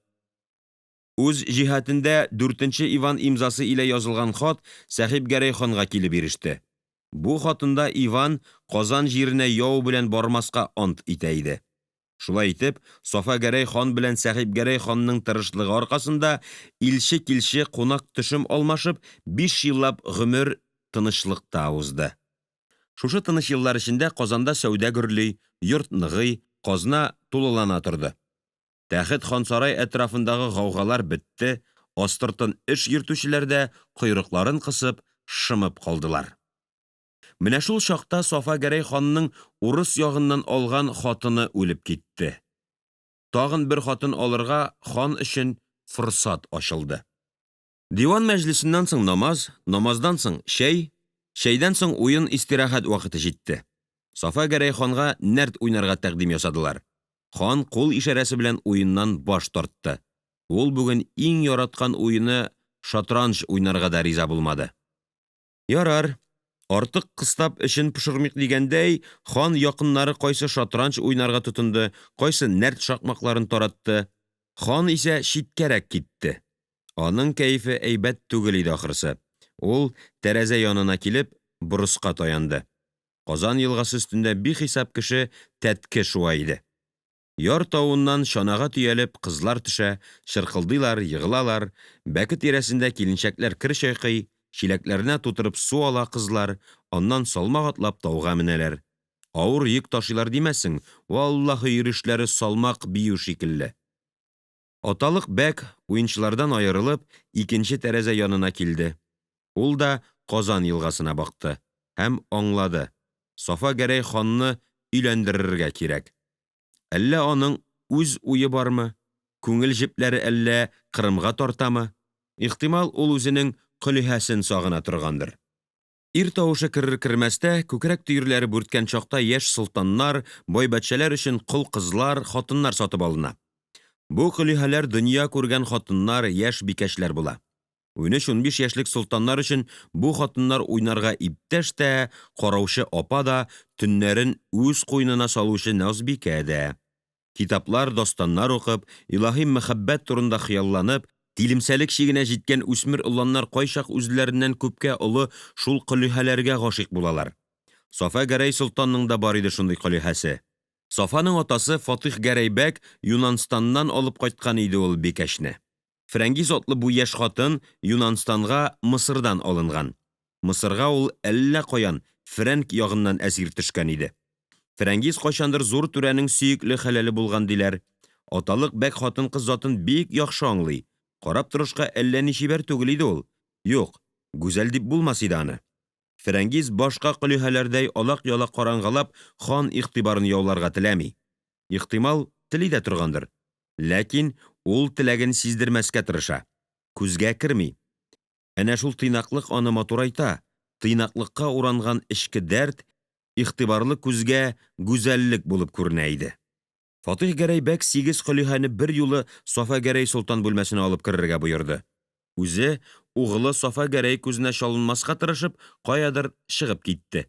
Үз җиһатендә дүртенче Иван имзасы илә язылган хат Сәхиб Гәрәй ханга килеп иреште. Бу хатында Иван Казан җиренә яу белән бармаска ант итә иде. Шулай итеп, Сафа Гәрәй хан белән Сәхиб Гәрәй ханның тырышлыгы аркасында илче-килче, кунак-төшем алмашып, 5 еллап гомер тынычлыкта узды. Шушы тыныч еллар эчендә Казанда сәүдә гөрли, йорт ныгый, казна тулылана торды. Тәхет хансарай әтрафындагы гаугалар бетте, астыртын эш йөртүчеләр дә койрыкларын кысып, шымып калдылар. Менә шул чакта Сафа Гәрәй ханның урыс ягыннан алган хатыны үлеп китте. Тагын бер хатын алырга хан өчен форсат ачылды. Диван мәҗлесеннән соң намаз, намаздан соң чәй, чәйдән соң уен истирахәт вакыты җитте. Сафа Гәрәй ханга нәрт уйнарга тәкъдим ясадылар. Хан кул ишарәсе белән уеннан баш тартты. Ул бүген иң яраткан уены шатранж уйнарга да риза булмады. Ярар, артык кыстап эчен пошырмыйк дигәндәй, хан якыннары кайсы шатранж уйнарга тотынды, кайсы нәрт шакмакларын таратты. Хан исә читкәрәк китте. Аның кәефе әйбәт түгел иде ахрысы. Ул тәрәзә янына килеп, борыска таянды. Казан елгасы өстендә бихисап кеше тәтке шуа иде. Яр тавыннан чанага төялеп кызлар төшә, чыркылдыйлар, егылалар, бәке тирәсендә киленчәкләр кер чайкый, чиләкләренә тутырып су ала кызлар, аннан салмак атлап тауга менәләр. Авыр йөк ташыйлар димәссең, валлаһи йөрешләре салмак бию шикелле. Аталык бәк, уенчылардан аерылып, икенче тәрәзә янына килде. Ул да Казан елгасына бакты һәм аңлады Сафа Гәрәй ханны өйләндерергә кирәк. Әллә аның үз уе бармы, күңел җепләре әллә Кырымга тартамы? Ихтимал, ул үзенең Колиһәсен сагына торгандыр. Ир тавышы керер-кермәстә, күкрәк төерләре бүрткән чакта яшь солтаннар, байбәтчәләр өчен кол кызлар, хатыннар сатып алына. Бу колиһәләр дөнья күргән хатыннар, яшь бикәчләр була. 13-15 яшьлек солтаннар өчен бу хатыннар уйнарга иптәш тә, караучы апа да, төннәрен үз куенына салучы назбикә дә. Китаплар, дастаннар укып, илаһи мәхәббәт турында хыялланып, тилемсәлек чигенә җиткән үсмер оланнар кайчак үзләреннән күпкә олы шул колиһәләргә гашыйк булалар. Сафа Гәрәй солтанның да бар иде шундый колиһәсе. Сафаның атасы Фатих Гәрәй бәк Юнанстаннан алып кайткан иде ул бикәчне. Фрәнгиз атлы бу яшь хатын Юнанстанга Мысырдан алынган. Мысырга ул әллә каян Фрәнк ягыннан әсир төшкән иде. Фрәнгиз кайчандыр зур түрәнең сөекле хәләле булган диләр. Аталык бәк хатын-кыз затын бик яхшы аңлый. Карап торышка әллә ни чибәр түгел иде ул. Юк, гүзәл дип булмас иде аны. Фрәнгиз башка колиһәләрдәй алак-ялак карангалап хан игътибарын яуларга теләми. Ихтимал, тели дә торгандыр. Ләкин ул теләген сиздермәскә тырыша. Күзгә керми. Әнә шул тыйнаклык аны матурайта, тыйнаклыкка уранган эчке дәрт игътибарлы күзгә гүзәллек булып күренә иде. Фатих Гәрәй бәк сигез колиһәне бер юлы Сафа Гәрәй солтан бүлмәсенә алып керергә боерды. Үзе, угылы Сафа Гәрәй күзенә чалынмаска тырышып, каядыр чыгып китте.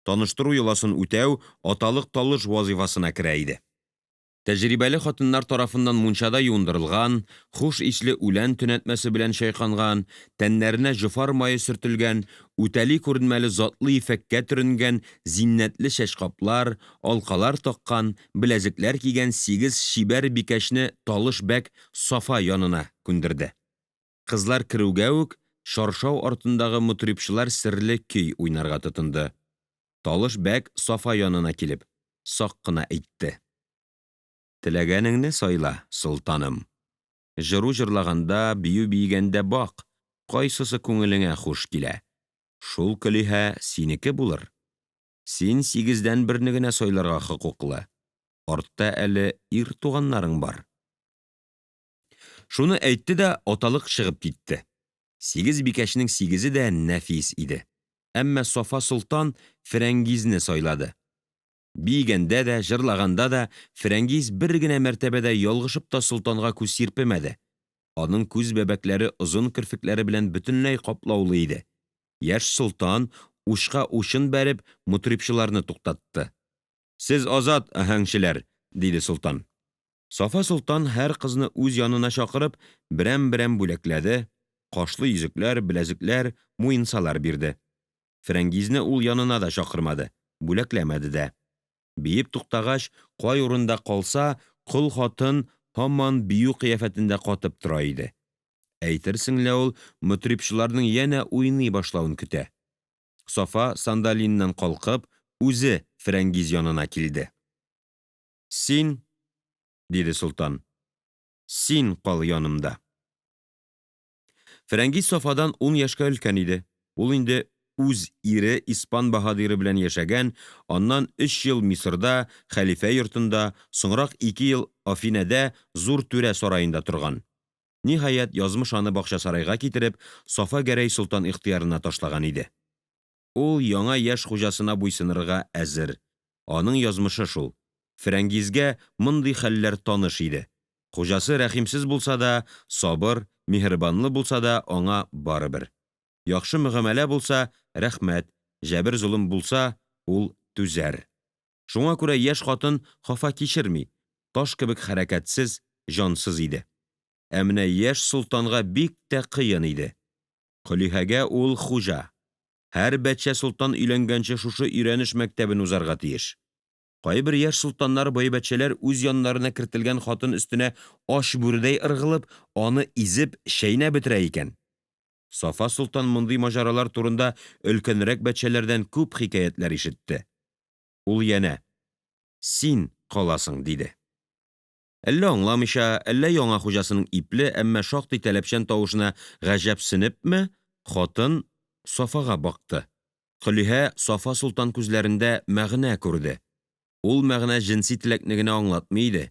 Таныштыру йоласын үтәү аталык талыш вазифасына керә иде. Тәҗрибәле хатыннар тарафыннан мунчада юындырылган, хуш исле үлән төнәтмәсе белән чайканган, тәннәренә җофар мае сөртелгән, үтәли күренмәле затлы ефәккә төренгән, зиннәтле чәчкаплар, алкалар таккан, беләзекләр кигән сигез чибәр бикәчне Талыш бәк Сафа янына күндерде. Кызлар керүгә үк, чаршау артындагы мотрибчылар серле көй уйнарга тотынды. Талыш бәк Сафа янына килеп, сак кына әйтте Теләгәнеңне сайла, солтаным. Җыру җырлаганда, бию биегәндә бак, кайсысы күңелеңә хуш килә, шул көлиһә синеке булыр. Син сигездән берне генә сайларга хокуклы. Артта әле ир туганнарың бар. Шуны әйтте дә аталык чыгып китте. Сигез бикәчнең сигезе дә нәфис иде. Әмма Сафа солтан Ферәңгизне сайлады. Биегәндә дә, җырлаганда да Ферәңгиз бер генә мәртәбә дә ялгышып та солтанга күз сирпемәде. Аның күз бәбәкләре озын керфекләре белән бөтенләй каплаулы иде. Яшь солтан, учка учын бәреп, мотрибчыларны туктатты. Сез азат, аһәңчеләр, диде солтан. Сафа солтан һәр кызны үз янына чакырып, берәмберәм бүләкләде, кашлы йөзекләр, беләзекләр, муенсалар бирде. Ферәңгизне ул янына да чакырмады, бүләкләмәде дә. Биеп туктагач, кай урында калса, кол хатын һаман бию кыяфәтендә катып тора иде. Әйтерсең лә ул мотрибчыларның янә уйный башлавын көтә. Сафа, сандалиеннән калкып, үзе Ферәңгиз янына килде. Син, диде солтан, син кал янымда. Ферәңгиз Сафадан ун яшькә өлкән иде. Ул инде үз ире испан баһадиры белән яшәгән, аннан өч ел Мисырда, хәлифә йортында, соңрак ике ел Афинәдә зур түрә сараенда торган. Ниһаять, язмыш аны Бакчасарайга китереп, Сафа Гәрәй солтан ихтыярына ташлаган иде. Ул яңа яшь хуҗасына буйсынырга әзер. Аның язмышы шул. Ферәңгизгә мондый хәлләр таныш иде. Хуҗасы рәхимсез булса да, сабыр, миһербанлы булса да, аңа барыбер. Яхшы мөгамәлә булса, рәхмәт, җәберзолым булса, ул түзәр. Шуңа күрә яшь хатын хафа кичерми, таш кебек хәрәкәтсез, җансыз иде. Ә менә яшь солтанга бик тә кыен иде. Колиһәгә ул хуҗа. Һәр бәтчә солтан өйләнгәнче шушы өйрәнеш мәктәбен узарга тиеш. Кайбер яшь солтаннар байбәтчәләр үз яннарына кертелгән хатын өстенә ач бүредәй ыргылып, аны изеп, чәйнәп бетерә икән. Сафа солтан мондый маҗаралар турында өлкәнрәк бәтчәләрдән күп хикәятләр ишетте. Ул янә Син каласың, диде. Әллә аңламыйча, әллә яңа хуҗасының ипле, әмма шактый таләпчән тавышына гаҗәпсенепме, хатын Сафага бакты. Көлиһә Сафа солтан күзләрендә мәгънә күрде. Ул мәгънә җенси теләкне генә аңлатмый иде.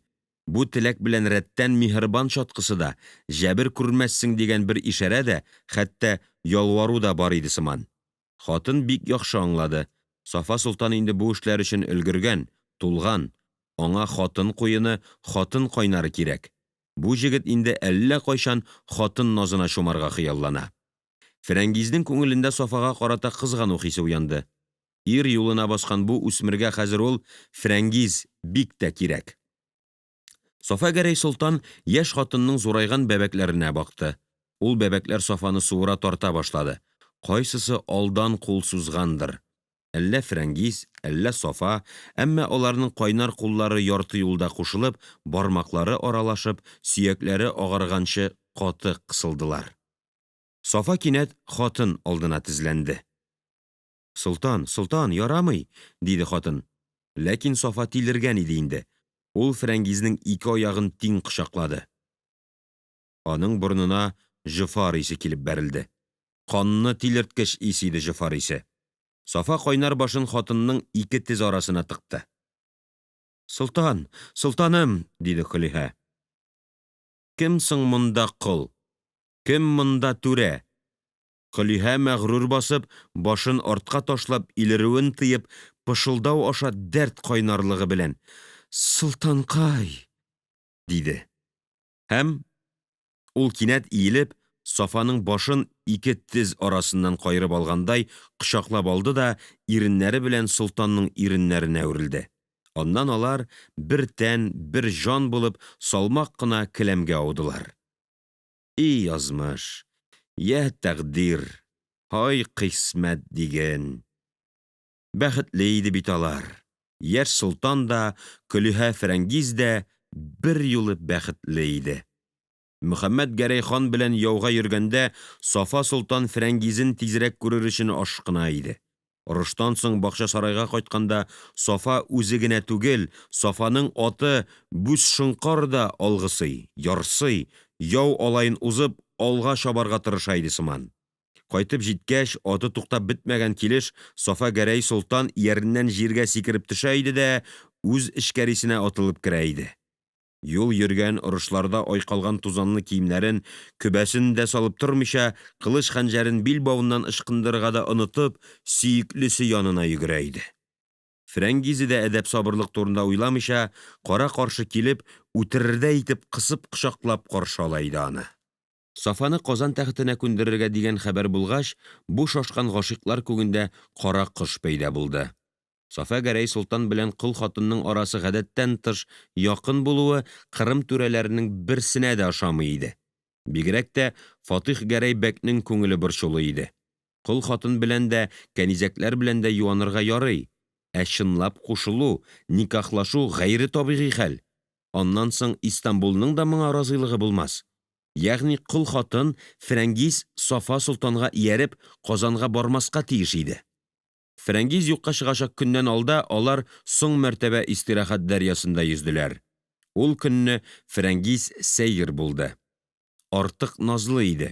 Бу теләк белән рәттән миһербан чаткысы да, җәбер күрмәссең дигән бер ишарә дә, хәтта ялвару да бар иде сыман. Хатын бик яхшы аңлады Сафа солтан инде бу эшләр өчен өлгергән, тулган. Аңа хатын куены, хатын кайнары кирәк. Бу җегет инде әллә кайчан хатын назына чумарга хыяллана. Ферәңгизнең күңелендә Сафага карата кызгану хисе уянды. Ир юлына баскан бу үсмергә хәзер ул, Ферәңгиз, бик тә кирәк. Сафа Гәрәй солтан яшь хатынның зурайган бәбәкләренә бакты. Ул бәбәкләр Сафаны суыра тарта башлады. Кайсысы алдан кул сузгандыр. Әллә Ферәңгиз, әллә Сафа, әмма аларның кайнар куллары ярты юлда кушылып, бармаклары аралашып, сөякләре агарганчы каты кысылдылар. Сафа кинәт хатын алдына тезләнде. Солтан, Солтан, ярамый, диде хатын. Ләкин Сафа тилергән иде инде. Ул Ферәңгизнең ике аягын тиң кочаклады. Аның борынына җофар исе килеп бәрелде. Канны тилерткеч ис иде җофар исе. Сафа кайнар башын хатынның ике тез арасына тыкты. Солтан, солтаным, диде Холиһә. Кем соң монда кол? Кем монда түрә? Көлиһә мәгърур басып, башын артка ташлап, илерүен тыеп, пышылдау аша дәрт кайнарлыгы белән Солтанкай! диде. Һәм ул кинәт иелеп, Сафаның башын ике тез арасыннан каерып алгандай кочаклап алды да иреннәре белән солтанның иреннәренә үрелде. Аннан алар, бер тән, бер җан булып, салмак кына келәмгә аудылар. И язмыш, йа тәкъдир, һай кыйсмәт диген! Бәхетле иде бит алар, яшь солтан да, көлиһә Фәрәңгиз дә берьюлы бәхетле иде. Мөхәммәт-Гәрәй хан белән яуга йөргәндә, Сафа солтан Фәрәңгизен тизрәк күрер өчен ашкына иде. Орыштан соң Бакчасарайга кайтканда, Сафа үзе генә түгел, Сафаның аты Бүзшоңкар да алгысый, ярсый, яу алаен узып, алга чабарга тырыша иде сыман. Кайтып җиткәч, аты туктап бетмәгән килеш, Сафа-Гәрәй солтан ияреннән җиргә сикереп төшә иде дә үз эчкәрисенә атылып керә иде. Юл йөргән, орышларда айкалган тузанлы киемнәрен, көбәсен дә салып тормыйча, кылыч-хәнҗәрен билбавыннан ычкындырырга да онытып, сөеклесе янына йөгерә иде. Фрәңгизе дә әдәп-сабырлык турында уйламыйча, кара-каршы килеп, үтерердәй итеп кысып кочаклап каршы ала иде аны. Сафаны Казан тәхетенә күндерергә дигән хәбәр булгач, бу шашкан гашыйклар күгендә кара кош пәйда булды. Сафа-Гәрәй солтан белән кол хатынның арасы гадәттән тыш якын булуы Кырым түрәләренең берсенә дә ошамый иде. Бигрәк тә Фатих-Гәрәй бәкнең күңеле борчулы иде. Кол хатын белән дә, кәнизәкләр белән дә юанырга ярый, ә чынлап кушылу, никахлашу гайре табигый хәл. Аннан соң Истанбулның да моңа разыйлыгы булмас. Ягъни кол хатын Фрәнгиз Сафа солтанга ияреп Казанга бармаска тиеш иде. Фрәнгиз юкка чыгачак көннән алда алар соң мәртәбә истирахәт дәрьясында йөзделәр. Ул көнне Фрәнгиз сәер булды. Артык назлы иде,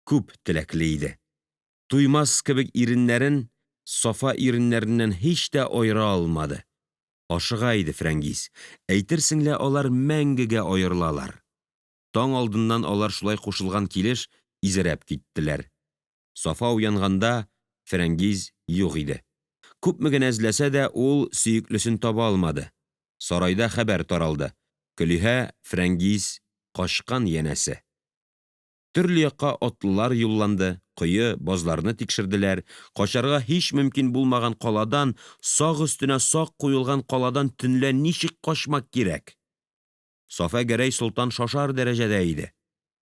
күп теләкле иде. Туймас кебек иреннәрен Сафа иреннәреннән һич тә аера алмады. Ашыга иде Фрәнгиз, әйтерсең лә алар мәңгегә аерылалар. Таң алдыннан алар шулай кушылган килеш изрәп киттеләр. Сафа уянганда, Фрәнгиз юк иде. Күпме генә эзләсә дә, ул сөеклесен таба алмады. Сарайда хәбәр таралды Көлиһә Фрәнгиз качкан, янәсе. Төрле якка атлылар юлланды, кое, базларны тикшерделәр, качарга һич мөмкин булмаган каладан, сак өстенә сак куелган каладан төнлә ничек качмак кирәк? Сафа-Гәрәй солтан шашар дәрәҗәдә иде.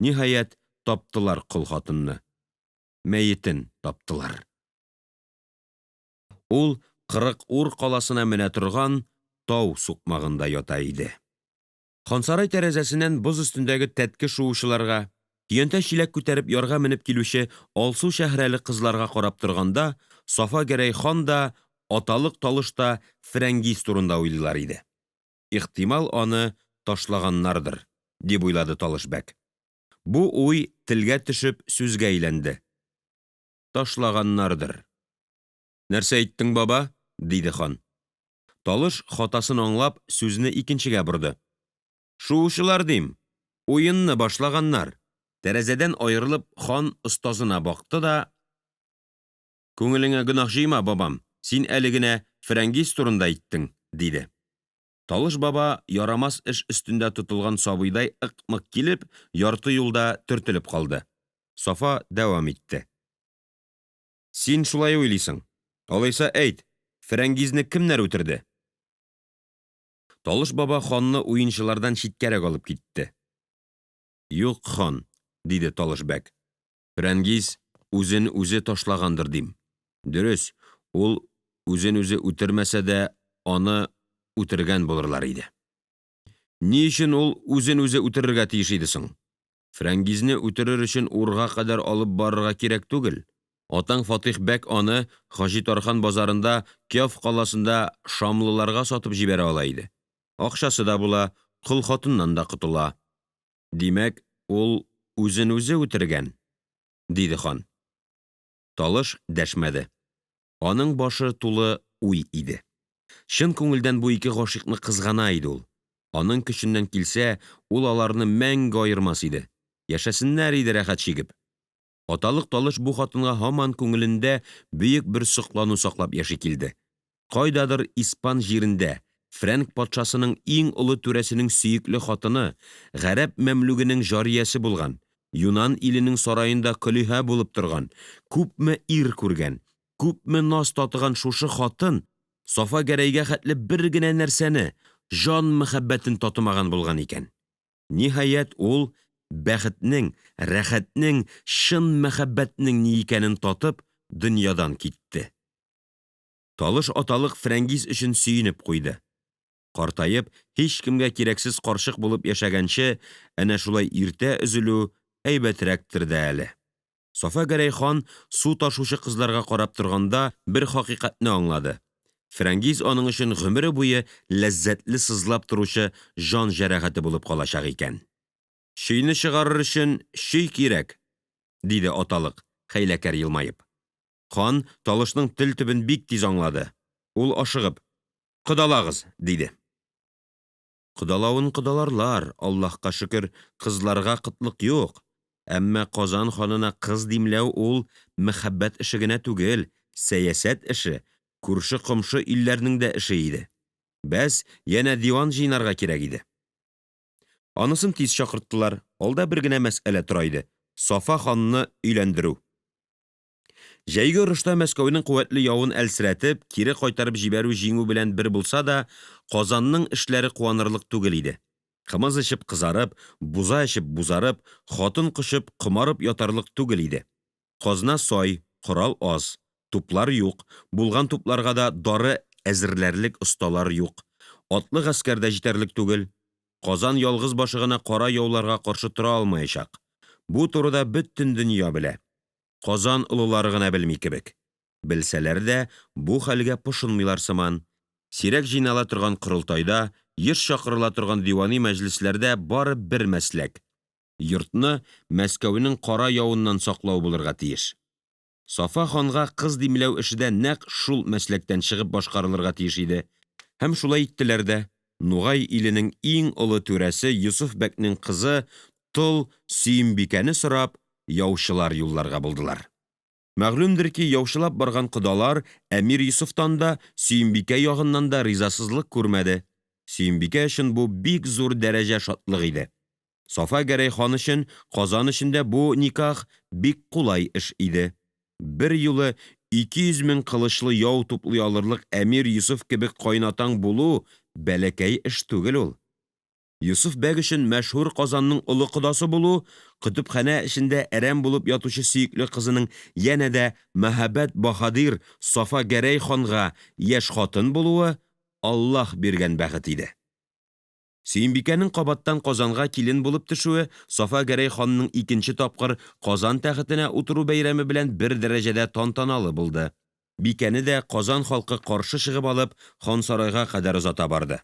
Ниһаять, таптылар кол хатынны. Мәетен таптылар. Ул Кырык-Ур каласына менә торган тау сукмагында ята иде. Хансарай тәрәзәсеннән боз өстендәге тәтке шуучыларга, көянтә-чиләк күтәреп ярга менеп килүче алсу чәһрәле кызларга карап торганда, Сафа-Гәрәй хан да, аталык Талыш та Фрәнгиз турында уйлыйлар иде. Ихтимал, аны ташлаганнардыр, дип уйлады Талыш бәк. Бу уй, телгә төшеп, сүзгә әйләнде. Ташлаганнардыр. Нәрсә әйттең, баба? диде хан. Талыш, хатасын аңлап, сүзне икенчегә борды. Шуучылар, дим, уенны башлаганнар. Тәрәзәдән аерылып, хан остазына бакты да Күңелеңә гөнаһ җыйма, бабам, син әле генә Фрәнгиз турында әйттең, диде. Талыш баба, ярамас эш өстендә тотылган сабыйдай ыкмык килеп, ярты юлда төртелеп калды. Сафа дәвам итте. Син шулай уйлыйсың. Алайса әйт, Фрәнгизне кемнәр үтерде? Талыш баба ханны уенчылардан читкәрәк алып китте. Юк, хан, диде Талыш бәк. Фрәнгиз үзен үзе ташлагандыр, дим. Дөрес, ул үзенүзе үтермәсә дә, аны үтергән булырлар иде. Ни өчен ул үзен-үзе үтерергә тиеш иде соң? Фрәнгизне үтерер өчен Урга кадәр алып барырга кирәк түгел. Атаң Фатих бәк аны Хаҗитархан базарында Кяф каласында шамлыларга сатып җибәрә ала иде. Акчасы да була, кол хатыннан да котыла. Димәк, ул үзенүзе үтергән? диде хан. Талыш дәшмәде. Аның башы тулы уй иде. Чын күңелдән бу ике гашыйкны кызгана иде ул. Аның көченнән килсә, ул аларны мәңге аермас иде. Яшәсеннәр иде рәхәт чигеп. Аталык Талыш бу хатынга һаман күңелендә бөек бер соклану саклап яши килде. Кайдадыр испан җирендә, фрәнк патшасының иң олы түрәсенең сөекле хатыны, гарәп мәмлүгенең җариясе булган, юнан иленең сараенда көлиһә булып торган, күпме ир күргән, күпме наз татыган шушы хатын Сафа Гәрәйгә хәтле бер генә нәрсәне җан мәхәббәтен татымаган булган икән. Ниһаять, ул бәхетнең, рәхәтнең, чын мәхәббәтнең ни икәнен татып, дөньядан китте. Талыш аталык Фрәнгиз өчен сөенеп куйды. Картаеп, һичкемгә кирәксез карчык булып яшәгәнче, әнә шулай иртә өзелү әйбәтрәктер дә әле. Сафа Гәрәй хан су ташучы кызларга карап торганда бер хакыйкатьне аңлады. Фрәнгиз аның өчен гомере буе ләззәтле сызлап торучы җан җәрәхәте булып калачак икән. Чөйне чыгарыр өчен чөй кирәк, диде аталык, хәйләкәр елмаеп. Хан Талышның тел төбен бик тиз аңлады. Ул ашыгып, Кодалагыз, диде. Кодалавын кодаларлар, Аллаһка шөкер, кызларга кытлык юк. Әмма Казан ханына кыз димләү ул мәхәббәт эше генә түгел, сәясәт эше, күршекомшы илләрнең дә эше иде. Бәс, янә диван җыйнарга кирәк иде. Анысын тиз чакырттылар, алда бер генә мәсьәлә тора иде Сафа ханны өйләндерү. Җәйге орышта Мәскәүнең куәтле явын әлсерәтеп, кире кайтарып җибәрү җиңү белән бер булса да, Казанның эшләре куанырлык түгел иде. Кымыз эчеп кызарып, буза эчеп бузарып, хатын кочып, комарып ятарлык түгел иде. Казна сай, корал аз, туплар юк, булган тупларга да дары әзерләрлек осталар юк, атлы гаскәр дә җитәрлек түгел. Казан ялгыз башы гына кара яуларга каршы тора алмаячак. Бу турыда бөтен дөнья белә. Казан олылары гына белми кебек. Белсәләр дә, бу хәлгә пошынмыйлар сыман. Сирәк җыйнала торган корылтайда, еш чакырыла торган дивани мәҗлесләрдә бары бер мәсләк йортны Мәскәүнең кара явыннан саклау булырга тиеш. Сафа ханга кыз димләү эше дә нәкъ шул мәсләктән чыгып башкарылырга тиеш иде. Һәм шулай иттеләр дә. Нугай иленең иң олы түрәсе Йосыф бәкнең кызы Тол Сөембикәне сорап, яучылар юлларга булдылар. Мәгълүмдер ки, яучылап барган кодалар әмир Йосыфтан да, Сөембикә ягыннан да ризасызлык күрмәде. Сөембикә өчен бу бик зур дәрәҗә-шатлык иде. Сафа Гәрәй хан өчен, Казан өчен дә бу никах бик кулай эш иде. Бер юлы 200 мең кылычлы яу туплый алырлык әмир Йосыф кебек кайнатаң булу бәләкәй эш түгел ул. Йосыф бәк өчен мәшһүр Казанның олы кодасы булу, көтепханә эчендә әрәм булып ятучы сөекле кызының янә дә мәһабәт баһадир Сафа Гәрәй ханга яшь хатын булуы Аллаһ биргән бәхет иде. Сөембикәнең кабаттан Казанга килен булып төшүе Сафа Гәрәй ханның икенче тапкыр Казан тәхетенә утыру бәйрәме белән бер дәрәҗәдә тантаналы булды. Бикәне дә Казан халкы каршы чыгып алып, хансарайга кадәр озата барды.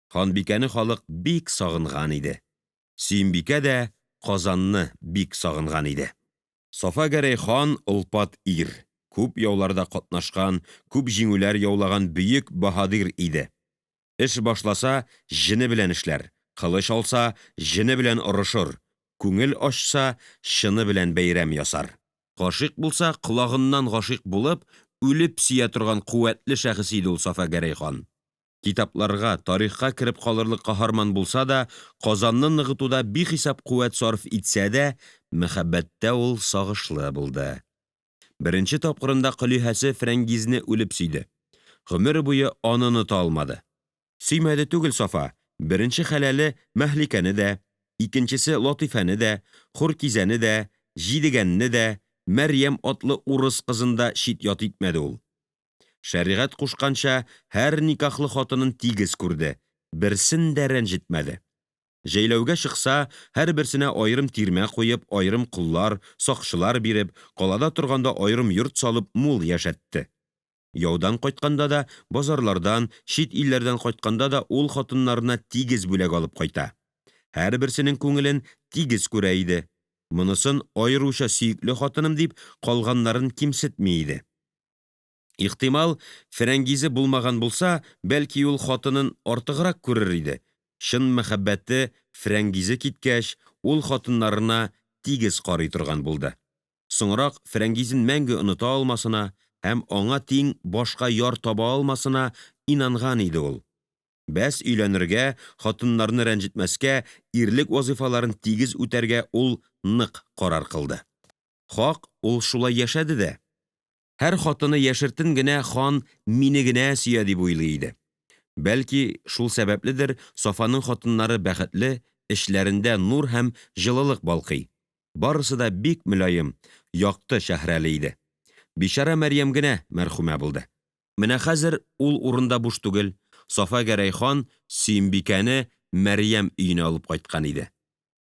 Ханбикәне халык бик сагынган иде. Сөембикә дә Казанны бик сагынган иде. Сафа Гәрәй хан олпат ир, күп яуларда катнашкан, күп җиңүләр яулаган бөек баһадир иде. Эш башласа, җене белән эшләр, кылыч алса, җене белән орышыр, күңел ачса, чыны белән бәйрәм ясар. Гашыйк булса, колагыннан гашыйк булып, үлеп сөя торган куәтле шәхес иде ул Сафа Гәрәй хан. Китапларга, тарихка кереп калырлык каһарман булса да, Казанны ныгытуда бихисап куәт сарыф итсә дә, мәхәббәттә ул сагышлы булды. Беренче тапкырында көлиһәсе Фрәнгизне үлеп сөйде. Гомере буе аны оныта алмады. Сөймәде түгел Сафа, беренче хәләле Мәһликәне дә, икенчесе Латыйфәне дә, Хуркизәне дә, Җидегәнне дә, Мәрьям атлы урыс кызын да чит-ят итмәде ул. Шәригать кушканча, һәр никахлы хатынын тигез күрде, берсен дә рәнҗетмәде. Җәйләүгә чыкса, һәрберсенә аерым тирмә куеп, аерым коллар, сакчылар биреп, калада торганда аерым йорт салып мул яшәтте. Яудан кайтканда да, базарлардан, чит илләрдән кайтканда да ул хатыннарына тигез бүләк алып кайта. Һәрберсенең күңелен тигез күрә иде. Монысын аеруча сөекле хатыным дип, калганнарын кимсетми иде. Ихтимал, Фрәнгизе булмаган булса, бәлки ул хатынын артыграк күрер иде. Чын мәхәббәте Фрәнгизе киткәч, ул хатыннарына тигез карый торган булды. Соңрак Фрәнгизен мәңге оныта алмасына һәм аңа тиң башка яр таба алмасына инанган иде ул. Бәс өйләнергә, хатыннарны рәнҗетмәскә, ирлек вазыйфаларын тигез үтәргә ул нык карар кылды. Хак, ул шулай яшәде дә. Һәр хатыны яшертен генә хан мине генә сөя дип уйлый иде. Бәлки, шул сәбәпледер, Сафаның хатыннары бәхетле, эчләрендә нур һәм җылылык балкый. Барысы да бик мөлаем, якты чәһрәле иде. Бичара Мәрьям генә мәрхүмә булды. Менә хәзер ул урын да буш түгел, Сафа Гәрәй хан Сөембикәне Мәрьям өенә алып кайткан иде.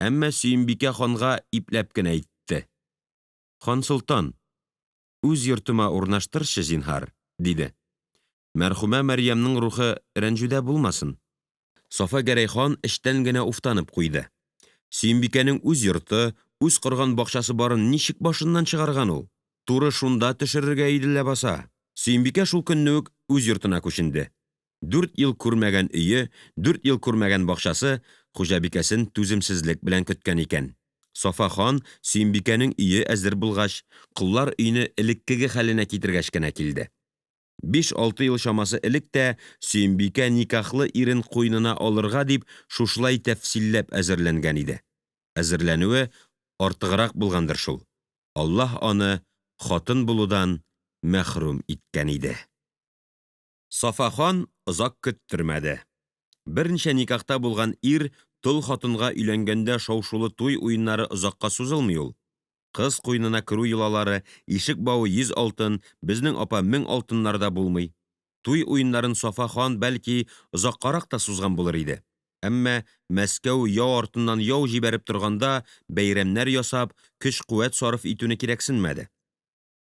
Әмма Сөембикә ханга ипләп кенә әйтте. Хан солтан, үз йортыма урнаштырчы, зинһар, диде. Мәрхүмә Мәрьямнең рухы рәнҗүдә булмасын. Сафа Гәрәй хан эчтән генә уфтанып куйды. Сөембикәнең үз йорты, үз корган бакчасы барын ничек башыннан чыгарган ул? Туры шунда төшерергә иде ләбаса. Сөембикә шул көнне үк үз йортына күченде. 4 ел күрмәгән өе, 4 ел күрмәгән бакчасы хуҗабикәсен түземсезлек белән көткән икән. Сафа хан Сөембикәнең өе әзер булгач, коллар өйне элеккеге хәленә китергәч кенә килде. 5-6 ел чамасы элек тә Сөембикә никахлы ирен куенына алырга дип шушылай тәфсилләп әзерләнгән иде. Әзерләнүе артыграк булгандыр шул. Аллаһ аны хатын булудан мәхрүм иткән иде. Сафа хан озак көттермәде. Берничә никахта булган ир тол хатынга өйләнгәндә шау-шулы туй уеннары озакка сузылмый ул. Кыз куенына керү йолалары, ишек бавы 100 алтын, безнең апа 1000 алтыннар да булмый. Туй уеннарын Сафа хан, бәлки, озаккарак та сузган булыр иде. Әмма Мәскәү яу артыннан яу җибәреп торганда бәйрәмнәр ясап, көч-куәт сарыф итүне кирәксенмәде.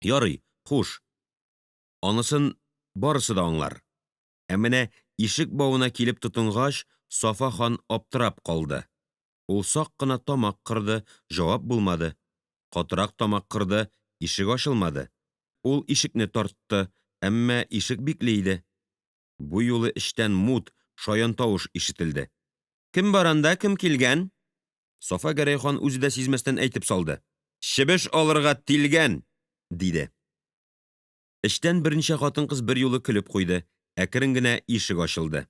Ярый, хуш. Анысын барысы да аңлар. Ә менә ишек бавына килеп тотынгач, Сафа хан аптырап калды. Ул сак кына тамак кырды, җавап булмады. Катырак тамак кырды, ишек ачылмады. Ул ишекне тартты, әмма ишек бикле иде. Бу юлы эчтән мут, шаян тавыш ишетелде. Кем бар анда, кем килгән? Сафа Гәрәй хан үзе дә сизмәстән әйтеп салды. Чебеш алырга тилгән! диде. Эчтән берничә хатын-кыз берьюлы көлеп куйды, әкрен генә ишек ачылды.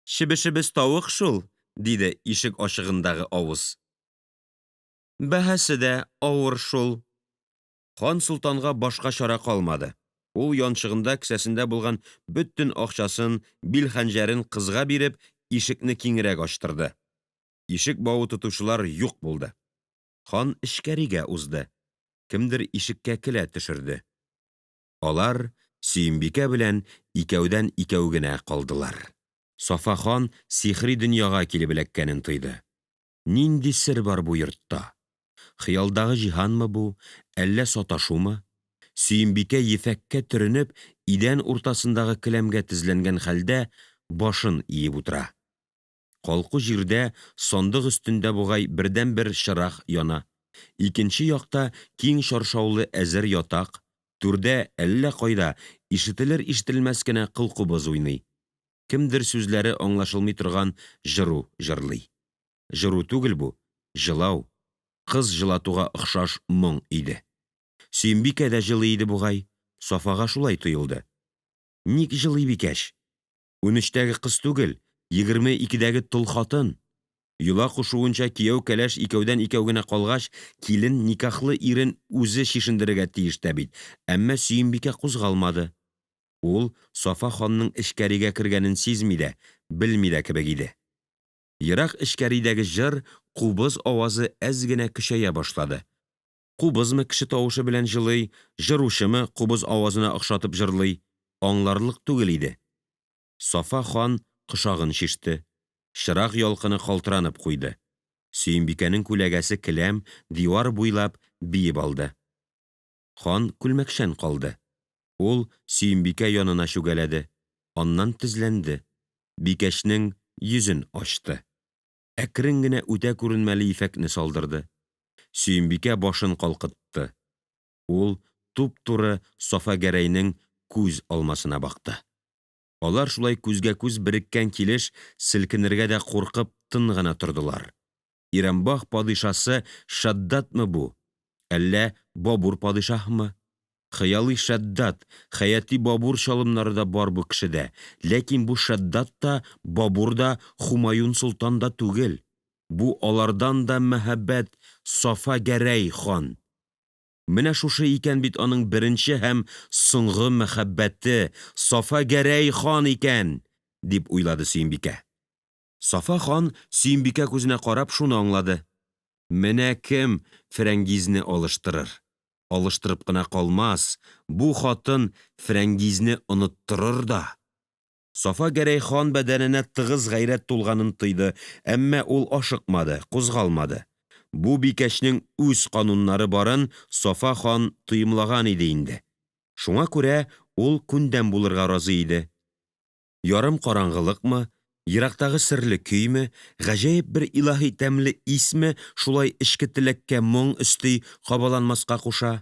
Чебешебез тавык шул, диде ишек ачыгындагы авыз. Бәһасе дә авыр шул. Хан солтанга башка чара калмады. Ул янчыгында кесәсендә булган бөтен акчасын, бил хәнҗәрен кызга биреп, ишекне киңрәк ачтырды. Ишек бавы тотучылар юк булды. Хан эчкәригә узды. Кемдер ишеккә келә төшерде. Алар Сөембикә белән икәүдән-икәү генә калдылар. Сафа хан сихри дөньяга килеп эләккәнен тойды. Нинди сер бар бу йортта? Хыялдагы җиһанмы бу, әллә саташумы? Сөембикә ефәккә төренеп, идән уртасындагы келәмгә тезләнгән хәлдә башын иеп утыра. Калку җирдә, сандык өстендә бугай бердәнбер чырак яна. Икенче якта киң чаршаулы әзер ятак, түрдә әллә кайда ишетелер-ишетелмәс кенә кылкубыз уйный. Кемдер сүзләре аңлашылмый торган җыру җырлый. Җыру түгел бу, җылау, кыз җылатуга охшаш моң иде. Сөембикә дә җылый иде бугай, Сафага шулай тоелды. Ник җылый бикәч? 13тәге кыз түгел, 22дәге тол хатын. Йола кушуынча кияү кәләш икәүдән-икәү генә калгач, килен никахлы ирен үзе чишендерергә тиеш тә бит. Әмма Сөембикә кузгалмады. Ул Сафа ханның эчкәригә кергәнен сизми дә, белми дә кебек иде. Ерак эчкәридәге җыр, кубыз авазы әз генә көчәя башлады. Кубызмы кеше тавышы белән җылый, җыручымы кубыз авазына охшатып җырлый, аңларлык түгел иде. Сафа хан кошагын чиште. Чырак ялкыны калтыранып куйды. Сөембикәнең күләгәсе келәм, дивар буйлап биеп алды. Хан күлмәкчән калды. Ул Сөембикә янына чүгәләде, аннан тезләнде. Бикәчнең йөзен ачты. Әкрен генә үтә күренмәле ефәкне салдырды. Сөембикә башын калкытты. Ул туп-туры Сафа Гәрәйнең күз алмасына бакты. Алар шулай күзгә-күз береккән килеш селкенергә дә куркып тын гына тордылар. Ирембах падишасы Шаддатмы бу? Әллә Бабур падишаһымы? Хыялый Шаддат, хәяти Бабур чалымнары да бар бу кешедә. Ләкин бу Шаддат та, Бабур да, Хумаюн солтан да түгел. Бу алардан да мәһабәт Сафа Гәрәй хан. Менә шушы икән бит аның беренче һәм соңгы мәхәббәте, Сафа Гәрәй хан икән, дип уйлады Сөембикә. Сафа хан Сөембикә күзенә карап шуны аңлады: менә кем Фрәнгизне алыштырыр. Алыштырып кына калмас, бу хатын Фрәнгизне оныттырыр да. Сафа Гәрәй хан бәдәненә тыгыз гайрәт тулганын тойды, әмма ул ашыкмады, кузгалмады. Бу бикәчнең үз кануннары барын Сафа хан тоемлаган иде инде. Шуңа күрә ул күндәм булырга разый иде. Ярым караңгылыкмы, ерактагы серле көйме, гаҗәеп бер илаһи тәмле исме шулай эчке теләккә моң өсти, кабаланмаска куша.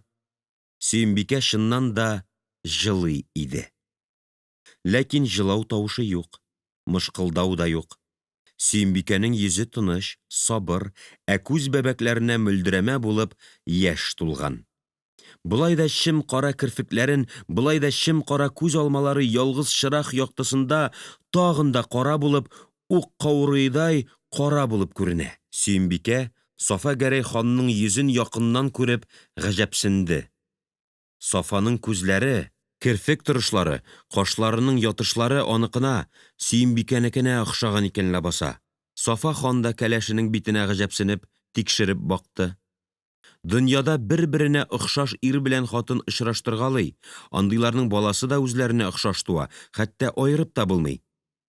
Сөембикә чыннан да җылый иде. Ләкин җылау тавышы юк, мышкылдау да юк. Сөембикәнең йөзе тыныч, сабыр, ә күз бәбәкләренә мөлдерәмә булып яшь тулган. Болай да чем кара керфекләрен, болай да чем кара күз алмалары ялгыз чырак яктысында тагын да кара булып, ук каурыйдай кара булып күренә. Сөембикә Сафа Гәрәй ханның йөзен якыннан күреп гаҗәпсенде. Сафаның күзләре, керфек торышлары, кашларының ятышлары аныкына, Сөембикәнекенә охшаган икән ләбаса. Сафа хан да кәләшенең битенә гаҗәпсенеп, тикшереп бакты. Дөньяда бер-беренә охшаш ир белән хатын очраштыргалый, андыйларның баласы да үзләренә охшаш туа, хәтта аерып та булмый.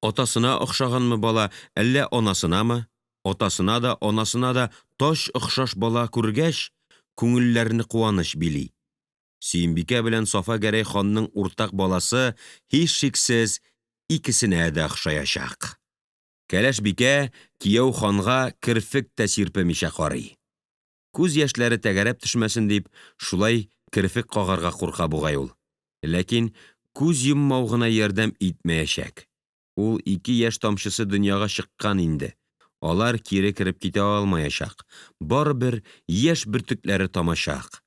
Атасына охшаганмы бала, әллә анасынамы? Атасына да, анасына да тач охшаш бала күргәч, күңелләрне куаныч били. Сөембикә белән Сафа Гәрәй ханның уртак баласы, һичшиксез, икесенә дә охшаячак. Кәләш бикә кияү ханга керфек тә сирпемичә карый. Күз яшьләре тәгәрәп төшмәсен дип, шулай керфек кагарга курка бугай ул. Ләкин күз йоммау гына ярдәм итмәячәк. Ул ике яшь тамчысы дөньяга чыккан инде. Алар кире кереп китә алмаячак, барыбер яшь бөртекләре тамачак.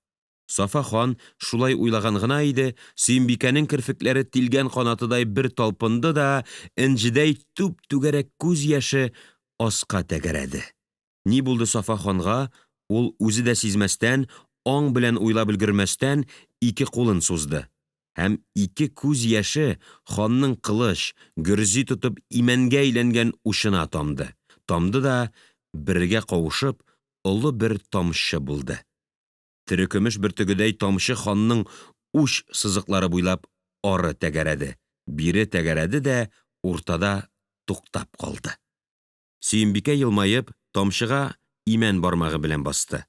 Сафа хан шулай уйлаган гына иде, Сөембикәнең керфекләре тилгән канатыдай бер талпынды да, энҗедәй түп-түгәрәк күз яше аска тәгәрәде. Ни булды Сафа ханга, ул үзе дә сизмәстән, аң белән уйлап өлгермәстән, ике кулын сузды. Һәм ике күз яше ханның кылыч, гөрзи тотып имәнгә әйләнгән учына тамды. Тамды да, бергә кавышып, олы бер тамчы булды. Терекөмеш бөртегедәй тамчы ханның уч сызыклары буйлап ары тәгәрәде, бире тәгәрәде дә уртада туктап калды. Сөембикә елмаеп, тамчыга имән бармагы белән басты.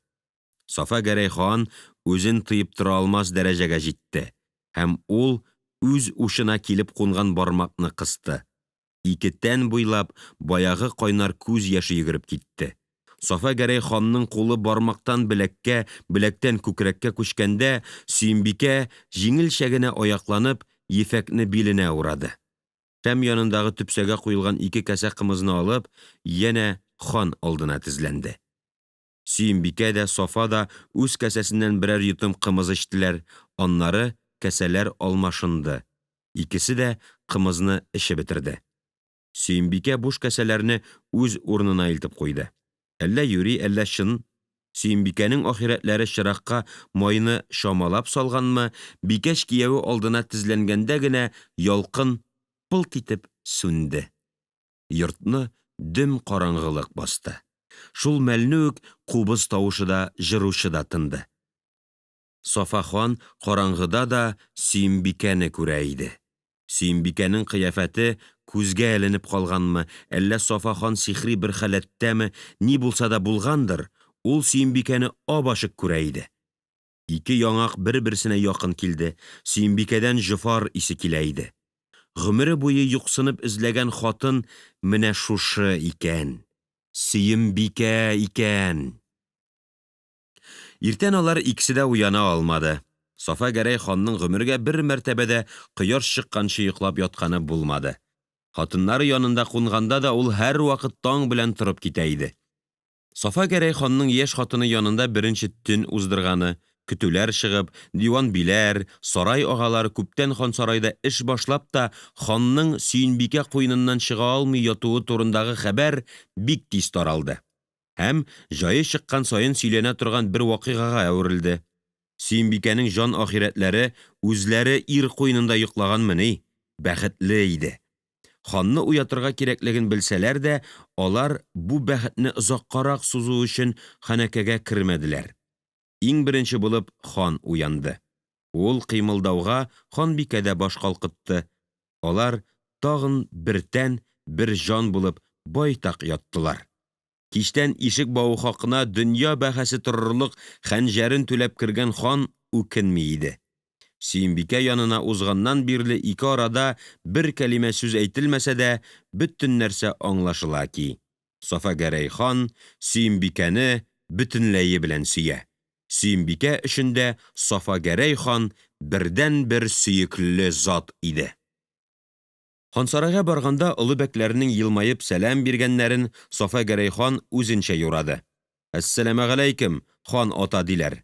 Сафа Гәрәй хан үзен тыеп тора алмас дәрәҗәгә җитте, һәм ул үз учына килеп кунган бармакны кысты. Ике тән буйлап баягы кайнар күз яше йөгереп китте. Сафа Гәрәй ханның кулы бармактан беләккә, беләктән күкрәккә күчкәндә, Сөембикә, җиңелчә генә аякланып, ефәкне биленә урады. Шәм янындагы төпсәгә куелган ике касә кымызны алып, янә хан алдына тезләнде. Сөембикә дә, Сафа да үз касәсеннән берәр йотым кымыз эчтеләр, аннары касәләр алмашынды, икесе дә кымызны эчеп бетерде. Сөембикә буш касәләрне үз урынына илтеп куйды. Әллә юри, әллә чын Сөембикәнең ахирәтләре чыракка майны чамалап салганмы, бикәч кияве алдына тезләнгәндә генә ялкын пылт итеп сүнде. Йортны дөм караңгылык басты. Шул мәлне үк кубыз тавышы да, җыручы да тынды. Сафа хан караңгыда да Сөембикәне күрә иде. Сөембикәнең кыяфәте күзгә эленеп калганмы, әллә Сафа хан сихри бер халәттәме, ни булса да булгандыр, ул Сөембикәне ап-ачык күрә иде. Ике яңак бер-берсенә якын килде, Сөембикәдән җофар исе килә иде. Гомере буе юксынып эзләгән хатын менә шушы икән, Сөембикә икән! Иртән алар икесе дә уяна алмады. Сафа Гәрәй ханның гомергә бер мәртәбә дә кояш чыкканчы йоклап ятканы булмады. Хатыннары янында кунганда да ул һәрвакыт таң белән торып китә иде. Сафа Гәрәй ханның яшь хатыны янында беренче төн уздырганы, көтүләр чыгып, диван-биләр, сарай агалары күптән хансарайда эш башлап та ханның Сөембикә куеныннан чыга алмый ятуы турындагы хәбәр бик тиз таралды. Һәм җае чыккан саен сөйләнә торган бер вакыйгага әверелде. Сөембикәнең җан ахирәтләре үзләре ир куенында йоклаганмыни, бәхетле иде. Ханны уятырга кирәклеген белсәләр дә, алар бу бәхетне озаккарак сузу өчен ханәкъәгә кермәделәр. Иң беренче булып хан уянды. Ул кыймылдауга ханбикә дә баш калкытты. Алар тагын бер тән, бер җан булып байтак яттылар. Кичтән ишек бавы хакына дөнья бәһасе торырлык хәнҗәрен түләп кергән хан үкенми иде. Сөембикә янына узганнан бирле ике арада бер кәлимә сүз әйтелмәсә дә, бөтен нәрсә аңлашыла ки, Сафа-Гәрәй хан Сөембикәне бөтенләе белән сөя. Сөембикә өчен дә Сафа-Гәрәй хан бердәнбер сөекле зат иде. Хансарайга барганда олы бәкләрнең елмаеп сәлам биргәннәрен Сафа-Гәрәй хан үзенчә юрады. Әссәламегаләйкем, хан ата, диләр.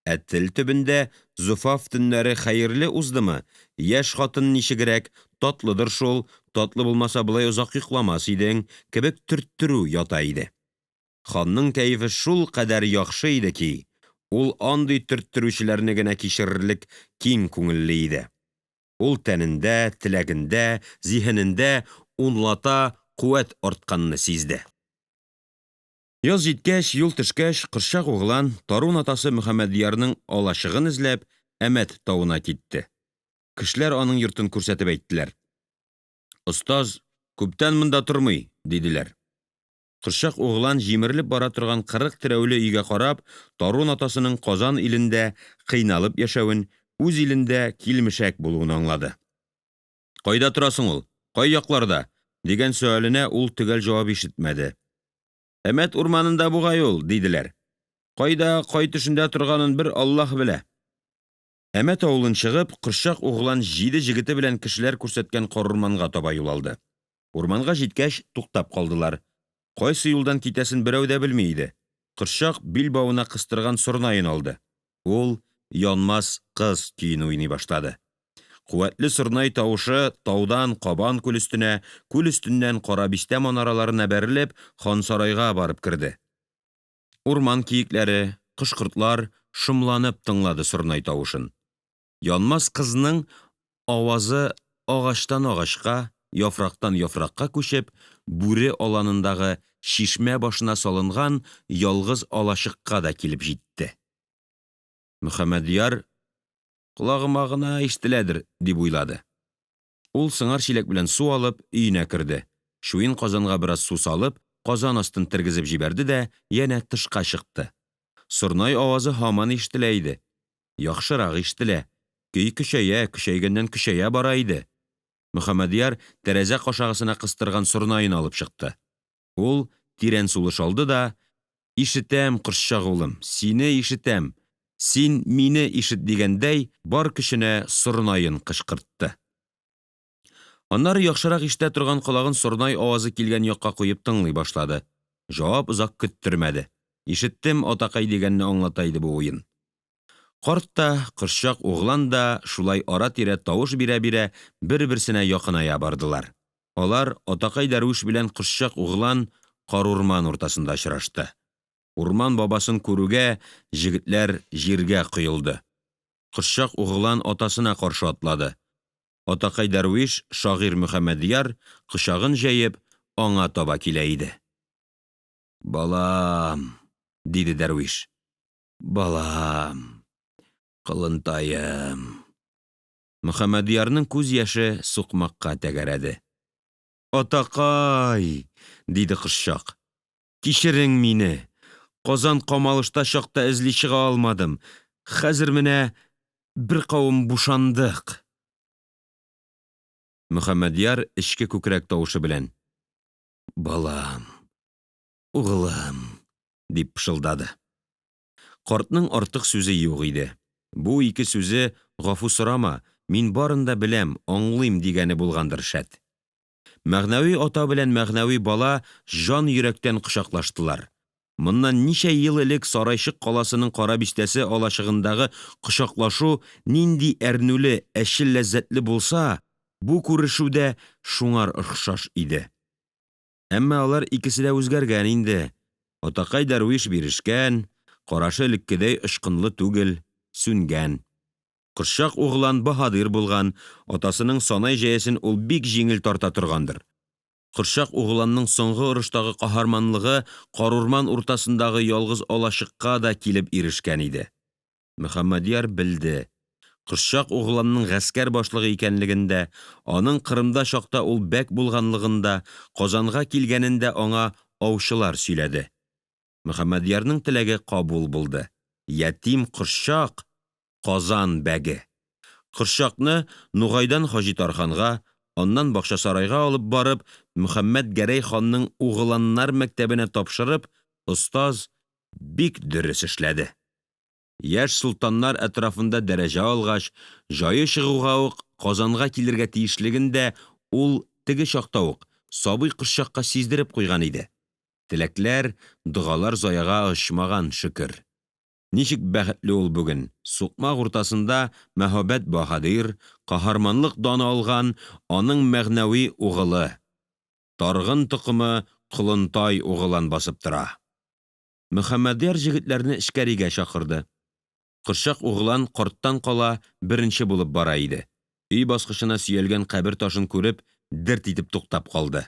Ә тел төбендә зөфаф төннәре хәерле уздымы, яшь хатын ничегрәк, татлыдыр шул, татлы булмаса болай озак йокламас идең, кебек төрттерү ята иде. Ханның кәефе шулкадәр яхшы иде ки, ул андый төрттерүчеләрне генә кичерерлек киң күңелле иде. Ул тәнендә, теләгендә, зиһенендә унлата куәт артканны сизде. Яз җиткәч, юл төшкәч, Кошчак углан, Тарун атасы Мөхәммәдьярның алачыгын эзләп, Әмәт тавына китте. Кешеләр аның йортын күрсәтеп әйттеләр. Остаз күптән монда тормый, диделәр. Кошчак углан җимерелеп бара торган 40 терәүле өйгә карап, Тарун атасының Казан илендә кыйналып яшәвен, үз илендә килмешәк булуын аңлады. Кайда тора соң ул? Кай якларда? дигән сөаленә ул төгәл җавап ишетмәде. Әмәт урманында бугай ул, диделәр. Кайда, кай төшендә торганын бер Аллаһ белә. Әмәт авылын чыгып, Кошчак углан җиде җегете белән кешеләр күрсәткән карурманга таба юл алды. Урманга җиткәч, туктап калдылар. Кайсы юлдан китәсен берәү дә белми иде. Кошчак билбавына кыстырган сорнаен алды. Ул Янмас кыз көен уйный башлады. Куәтле сорнай тавышы таудан Кабан күл өстенә, күл өстеннән Карабистә манараларына бәрелеп, Хансарайга барып керде. Урман киекләре, кош-кортлар шомланып тыңлады сорнай тавышын. Янмас кызның авазы агачтан агачка, яфрактан яфракка күчеп, бүре аланындагы чишмә башына салынган ялгыз алачыкка да килеп җитте. Мөхәммәдьяр колагыма гына ишетеләдер, дип уйлады. Ул сыңар чиләк белән су алып, өенә керде. Чуен казанга бераз су салып, казан астын тергезеп җибәрде дә янә тышка чыкты. Сорнай авазы һаман ишетелә иде. Яхшырак ишетелә. Көй көчәя, көчәйгәннән көчәя бара иде. Мөхәммәдьяр тәрәзә кашагасына кыстырган сорнаен алып чыкты. Ул тирән сулыш алды да Ишетәм, кошчак улым, сине ишетәм, син мине ишет дигәндәй, бар көченә сорнаен кычкыртты. Аннары яхшырак ишетә торган колагын сорнай авазы килгән якка куеп тыңлый башлады. Җавап озак көттермәде. Ишеттем, атакай дигәнне аңлата иде бу уен. Карт та, кошчак углан да шулай ара-тирә тавыш бирә-бирә бер-берсенә якыная бардылар. Алар атакай дәрвиш белән кошчак углан карурман уртасында очрашты. Урман бабасын күрүгә, җегетләр җиргә коелды. Кошчак углан атасына каршы атлады. Атакай дәрвиш, шагыйрь Мөхәммәдьяр, кочагын җәеп, аңа таба килә иде. Балам, диде дәрвиш, балам, колынтаем. Мөхәммәдьярның күз яше сукмакка тәгәрәде. Атакай, диде кошчак, кичерең мине. Казан камалышта чакта эзли чыга алмадым. Хәзер менә беркавым бушандык. Мөхәммәдьяр эчке күкрәк тавышы белән Балам, углым, дип пышылдады. Картның артык сүзе юк иде. Бу ике сүзе гафу сорама, мин барын да беләм, аңлыйм дигәне булгандыр, шәт. Мәгънәви ата белән мәгънәви бала җан йөрәктән кочаклаштылар. Моннан ничә ел элек Сарайчык каласының Кара бистәсе алачыгындагы кочаклашу нинди әрнүле, әче ләззәтле булса, бу күрешү дә шуңар охшаш иде. Әмма алар икесе дә үзгәргән инде. Атакай дәрвиш бирешкән, карашы элеккедәй очкынлы түгел. сүнгән. Кошчак углан баһадир булган, атасының санай җәясен ул бик җиңел тарта торгандыр. Кошчак угланның соңгы орыштагы каһарманлыгы карурман уртасындагы ялгыз алачыкка да килеп ирешкән иде. Мөхәммәдьяр белде Кошчак угланның гаскәр башлыгы икәнлеген дә, аның Кырымда чакта ул бәк булганлыгын да, Казанга килгәнен дә аңа аучылар сөйләде. Мөхәммәдьярның теләге кабул булды ятим Кошчак Казан бәге! Кошчакны Нугайдан Хаҗитарханга, аннан Бакчасарайга алып барып, Мөхәммәтгәрәй ханның угыланнар мәктәбенә тапшырып, остаз бик дөрес эшләде. Яшь солтаннар әтрафында дәрәҗә алгач, җае чыгуга ук Казанга килергә тиешлеген дә ул теге чакта ук сабый Кошчакка сиздереп куйган иде. Теләкләр, догалар заяга очмаган, шөкер! Ничек бәхетле ул бүген, сукмак уртасында мәһабәт баһадир, каһарманлык даны алган аның мәгънәви угылы, таргын токымы Колынтай углан басып тора! Мөхәммәдьяр җегетләрне эчкәригә чакырды. Кошчак углан карттан кала беренче булып бара иде, өй баскычына сөялгән кабер ташын күреп, дерт итеп туктап калды.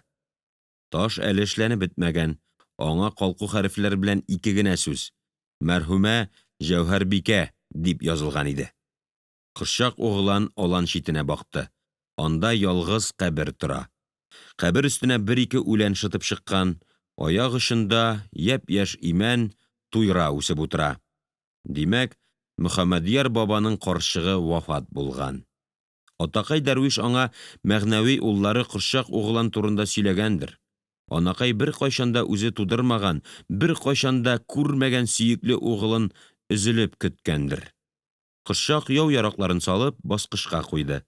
Таш әле эшләнеп бетмәгән, аңа калку хәрефләр белән ике генә сүз Мәрхүмә Җәүһәрбикә дип язылган иде. Кошчак углан алан читенә бакты анда ялгыз кабер тора. Кабер өстенә берике үлән шытып чыккан, аяк очында япьяшь имән, туйра үсеп утыра. Димәк, Мөхәммәдьяр бабаның карчыгы вафат булган. Атакай дәрвиш аңа мәгънәви уллары Кошчак углан турында сөйләгәндер. Анакай беркайчан да үзе тудырмаган, беркайчан да күрмәгән сөекле углын өзелеп көткәндер. Кошчак яу яракларын салып, баскычка куйды.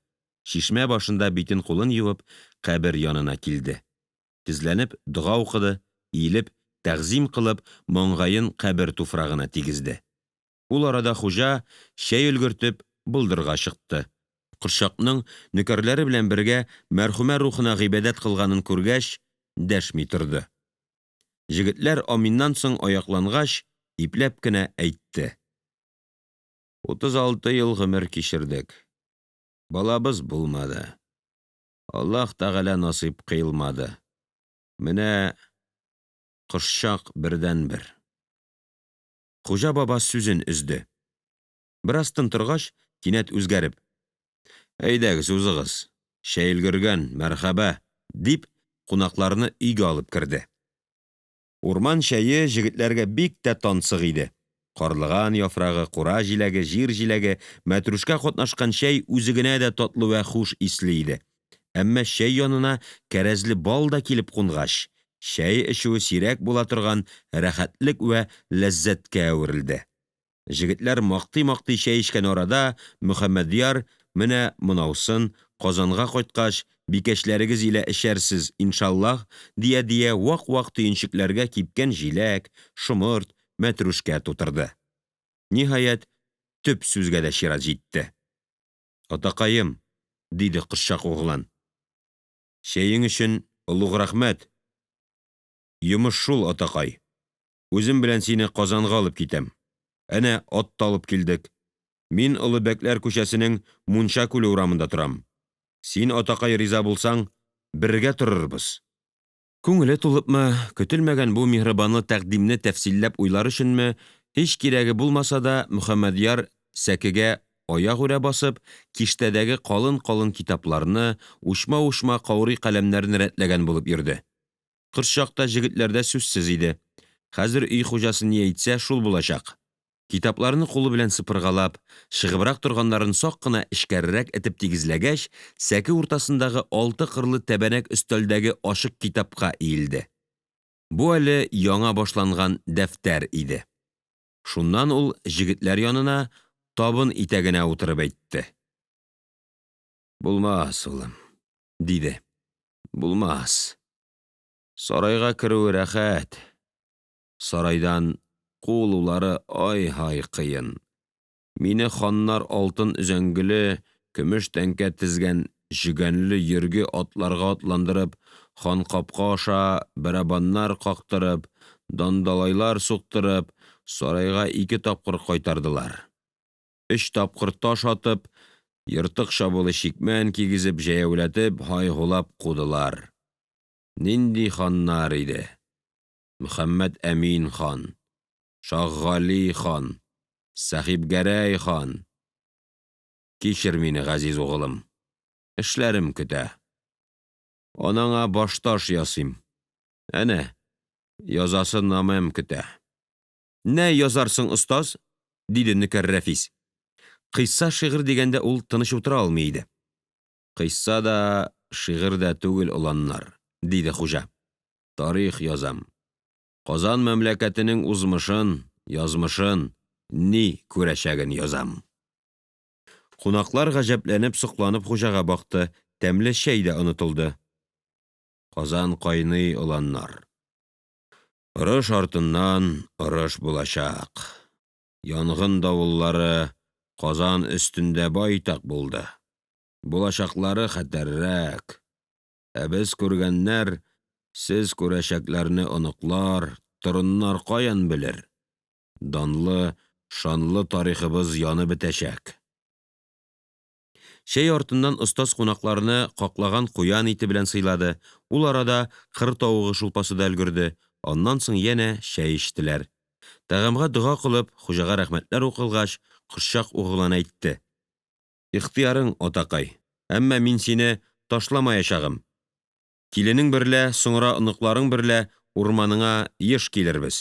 Чишмә башында битенкулын юып, кабер янына килде. Тезләнеп дога укыды, иелеп, тәгъзыйм кылып, маңгаен кабер туфрагына тигезде. Ул арада хуҗа, чәй өлгертеп, болдырга чыкты. Кошчакның нөкәрләре белән бергә мәрхүмә рухына гыйбадәт кылганын күргәч, дәшми торды. Җегетләр аминнан соң аяклангач, ипләп кенә әйтте 36 ел гомер кичердек. Балабыз булмады. Аллаһы Тәгалә насыйп кыйлмады. Менә Кошчак бердәнбер. Хуҗа баба сүзен өзде. Бераз тын торгач, кинәт үзгәреп Әйдәгез, узыгыз, чәй өлгергән, мәрхәбә, дип, кунакларны өйгә алып керде. Урман чәе җегетләргә бик тә тансык иде. Карлыган яфрагы, кура җиләге, җир җиләге, мәтрүшкә катнашкан чәй үзе генә дә татлы вә хуш исле иде. Әмма чәй янына кәрәзле бал да килеп кунгач, чәй эчүе сирәк була торган рәхәтлек вә ләззәткә әверелде. Җегетләр мактыймактый чәй эчкән арада Мөхәммәдьяр Менә монаусын, Казанга кайткач, бикәчләрегез илә эчәрсез, иншаллаһ, диядия ваквак төенчекләргә кипкән җиләк, шомырт, мәтрүшкә тутырды. Ниһаять, төп сүзгә дә чират җитте. Атакаем, диде Кошчак углан, чәең өчен олуг рәхмәт. Йомыш шул, атакай, үзем белән сине Казанга алып китәм. Әнә ат та алып килдек. Мин Олы Бәкләр күчәсенең Мунча күле урамында торам. Син, атакай, риза булсаң, бергә торырбыз. Күңеле тулыпмы, көтелмәгән бу миһербанлы тәкъдимне тәфсилләп уйлар өченме, һич кирәге булмаса да, Мөхәммәдьяр сәкегә аягүрә басып, киштәдәге калынкалын китапларны, учмаучма каурый каләмнәрне рәтләгән булып йөрде. Кошчак та җегетләрдә сүзсез иде. Хәзер өй хуҗасы ни әйтсә, шул булачак. Китапларны кулы белән сыпыргалап, чыгыбрак торганнарын сак кына эчкәрерәк этеп тигезләгәч, сәке уртасындагы алты кырлы тәбәнәк өстәлдәге ачык китапка иелде. Бу әле яңа башланган дәфтәр иде. Шуннан ул җегетләр янына, табын итәгенә утырып әйтте. Булмас, улым, диде, булмас. Сарайга керүе рәхәт, сарайдан куылулары айһай кыен. Мине ханнар алтын өзәңгеле, көмеш тәңкә тезгән җөгәнле йөрге атларга атландырып, ханкапка аша барабаннар кактырып, дандалайлар суктырып, сарайга ике тапкыр кайтардылар. Өч тапкыр таш атып, ертык чабулы чикмән кигезеп, җәяүләтеп, һайһулап кудылар. Нинди ханнар иде! Мөхәммәт Әмин хан, Шаһгали хан, Сәхибгәрәй хан!.. Кичер мине, газиз угылым, эшләрем көтә. Анаңа башташ ясыйм, әнә язасы намәм көтә. Нә язарсың, остаз? диде нөкәр Рәфис. Кыйсса, шигырь дигәндә ул тыныч утыра алмый иде. Кыйсса да, шигырь дә түгел, оланнар, диде хуҗа. Тарих язам. Казан мәмләкәтенең узмышын, язмышын, ни күрәчәген язам. Кунаклар гаҗәпләнеп, сокланып хуҗага бакты, тәмле чәй дә онытылды. Казан кайный, оланнар. Орыш артыннан орыш булачак. Янгын давыллары Казан өстендә байтак булды, булачаклары хәтәррәк. Ә без күргәннәр, сез күрәчәкләрне оныклар, торыннар каян белер? Данлы, шанлы тарихыбыз янып бетәчәк. Чәй артыннан остаз кунакларны каклаган куян ите белән сыйлады, ул арада кыр тавыгы шулпасы да өлгерде, аннан соң янә чәй эчтеләр. Тәгамга дога кылып, хуҗага рәхмәтләр укылгач, Кошчак углан әйтте Ихтыярың, атакай, әмма мин сине ташламаячагым. Киленең берлә, соңра оныкларың берлә урманыңа еш килербез.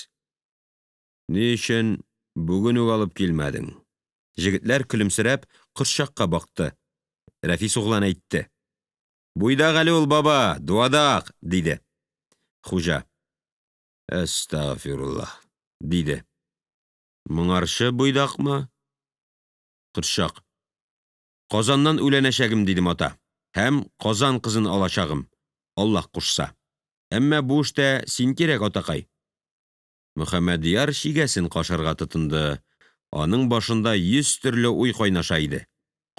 Ни өчен бүген үк алып килмәдең? Җегетләр, көлемсерәп, Кошчакка бакты. Рәфис углан әйтте. Буйдак әле ул, баба, дуадак, диде. Хуҗа. Әстәгъфирулла, диде. Моңарчы буйдакмы? Кошчак. Казаннан үләнәчәгем, дидем, ата, һәм Казан кызын алачагым, Аллаһ кушса. Әмма бу эштә син кирәк, атакай. Мөхәммәдьяр чигәсен кашырга тотынды. Аның башында йөз төрле уй кайнаша иде.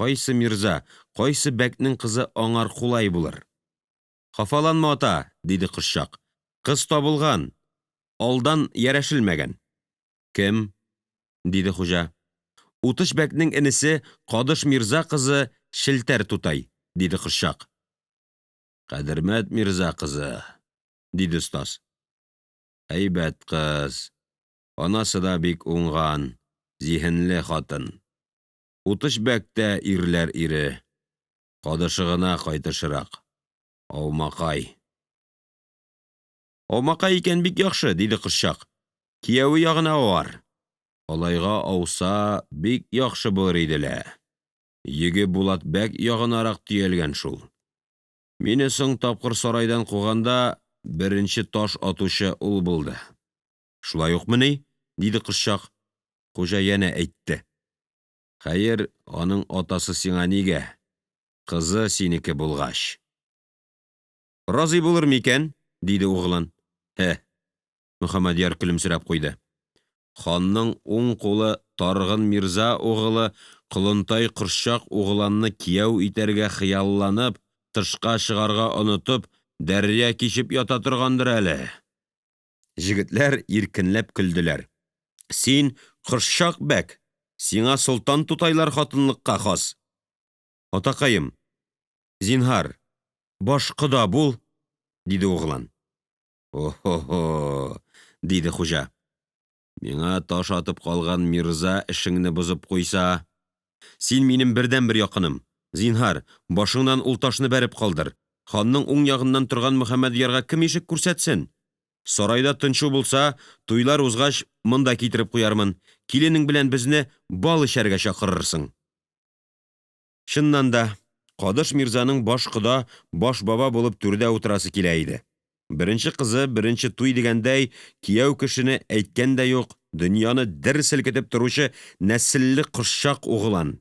Кайсы мирза, кайсы бәкнең кызы аңар кулай булыр? Хафаланма, ата, диде кошчак. Кыз табылган, алдан ярәшелмәгән. Кем? диде хуҗа. Утыч бәкнең энесе Кадыш мирза кызы Челтәр тутай, диде кошчак. Кадермәт мирза кызы, диде остаз. Әйбәт кыз. Анасы да бик уңган, зиһенле хатын. Утыч бәк тә ирләр ире. Кадышы гына кайтышрак, аумакай. Аумакай икән, бик яхшы, диде кошчак. Кияве ягына авар. Алайга ауса, бик яхшы булыр иде лә. Йөге Булат бәк ягынарак төялгән шул. Мине соң тапкыр сарайдан куганда, беренче таш атучы ул булды. Шулай укмыни? диде кошчак. Хуҗа янә әйтте. Хәер, аның атасы сиңа нигә? Кызы синеке булгач. Разый булыр микән? диде углан. Һе. Мөхәммәдьяр көлемсерәп куйды. Ханның уң кулы Таргын мирза угылы Колынтай Кошчак угланны кияү итәргә хыялланып, тышка чыгарга онытып, дәрья кичеп ята торгандыр әле. Җегетләр иркенләп көлделәр. Син, Кошчак бәк, сиңа солтан тутайлар хатынлыкка хас. Атакаем, зинһар, баш кода бул, диде углан. Оһоһо! Диде хуҗа. Миңа таш атып калган мирза эшеңне бозып куйса? Син минем бердәнбер якыным. Зинһар, башыңнан ул ташны бәреп калдыр. Ханның уң ягыннан торган Мөхәммәдьярга кем ишек күрсәтсен? Сарайда тынчу булса, туйлар узгач, монда китереп куярмын. Киленең белән безне бал эчәргә чакырырсың. Чыннан да, Кадыш мирзаның баш кода, баш баба булып түрдә утырасы килә иде. Беренче кызы, беренче туй дигәндәй, кияү кешене әйткән дә юк, дөньяны дер селкетеп торучы нәселле кошчак углан.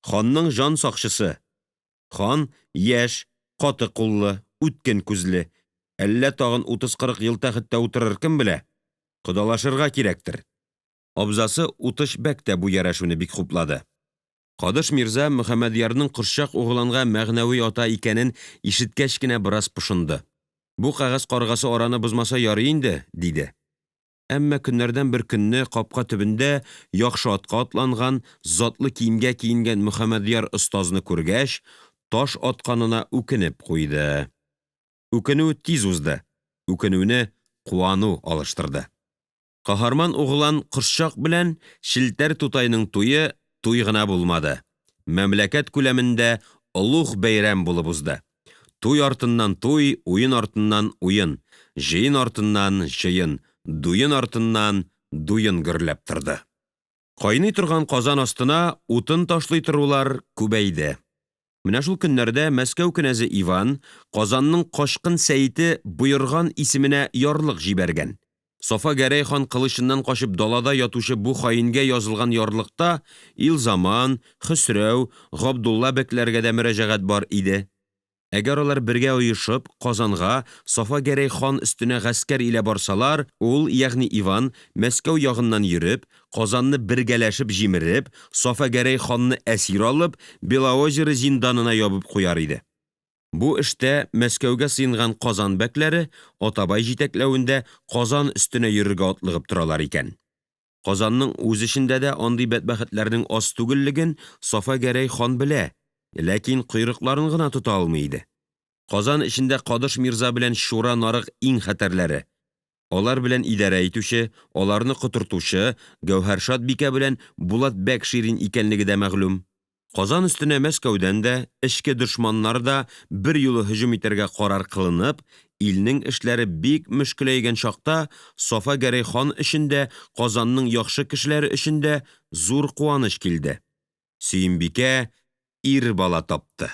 Ханның җан сакчысы. Хан яшь, каты куллы, үткен күзле. Әллә тагын утызкырык ел тәхеттә утырыр, кем белә? Кодалашырга кирәктер. Абзасы Утыч бәк тә бу ярәшүне бик хуплады. Кадыш мирза Мөхәммәдьярның кошчак угланга мәгънәви ата икәнен ишеткәч кенә бераз пошынды. Бу кәгазь каргасы араны бозмаса ярый инде, диде. Әмма көннәрдән бер көнне капка төбендә яхшы атка атланган, затлы киемгә киенгән Мөхәммәдьяр остазны күргәч, таш атканына үкенеп куйды. Үкенү тиз узды, үкенүне куану алыштырды. Каһарман углан Кошчак белән Челтәр тутайның туе туй гына булмады, мәмләкәт күләмендә олуг бәйрәм булып узды. Туй артыннан туй, уен артыннан уен, җыен артыннан җыен, дуен артыннан дуен гөрләп торды. Кайный торган казан астына утын ташлый торулар күбәйде. Менә шул көннәрдә Мәскәү кенәзе Иван Казанның Качкын Сәете Боерган исеменә ярлык җибәргән. Сафа Гәрәй хан кылычыннан качып далада ятучы бу хаингә язылган ярлыкта Илзаман, Хөсрәү, Габдулла бәкләргә дә мөрәҗәгать бар иде. Әгәр алар бергә оешып, Казанга, Сафа Гәрәй хан өстенә гаскәр илә барсалар, ул, ягъни Иван, Мәскәү ягыннан йөреп, Казанны бергәләшеп җимереп, Сафа Гәрәй ханны әсир алып, Белоозеро зинданына ябып куяр иде. Бу эштә Мәскәүгә сыенган Казан бәкләре Атабай җитәкләвендә Казан өстенә йөрергә атлыгып торалар икән. Казанның үз эчендә дә андый бәдбәхетләрнең аз түгеллеген Сафа Гәрәй хан белә, ләкин койрыкларын гына тота алмый иде. Казан эчендә Кадыш мирза белән Чура Нарык иң хәтәрләре. Алар белән идарә итүче, аларны котыртучы Гәүһәршад бикә белән Булат бәк Ширин икәнлеге дә мәгълүм. Казан өстенә Мәскәүдән дә, эчке дошманнар да берьюлы һөҗүм итәргә карар кылынып, илнең эшләре бик мөшкеләйгән чакта Сафа Гәрәй хан өчен дә, Казанның яхшы кешеләре өчен дә зур куаныч килде. Сөембикә ир бала тапты.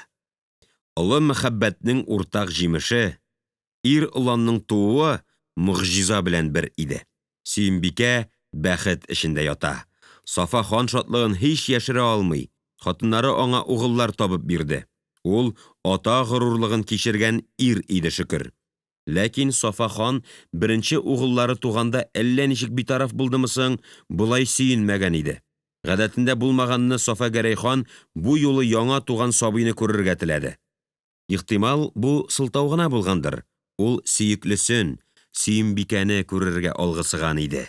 Олы мәхәббәтнең уртак җимеше, ир оланның тууы могҗиза белән бер иде. Сөембикә бәхет эчендә ята. Сафа хан шатлыгын һич яшерә алмый. Хатыннары аңа угыллар табып бирде. Ул ата горурлыгын кичергән ир иде, шөкер. Ләкин Сафа хан беренче угыллары туганда әллә ничек битараф булдымы соң, болай сөенмәгән иде. Гадәтендә булмаганны Сафа Гәрәй хан бу юлы яңа туган сабыйны күрергә теләде. Ихтимал, бу сылтау гына булгандыр, ул сөеклесен, Сөембикәне күрергә алгысыган иде.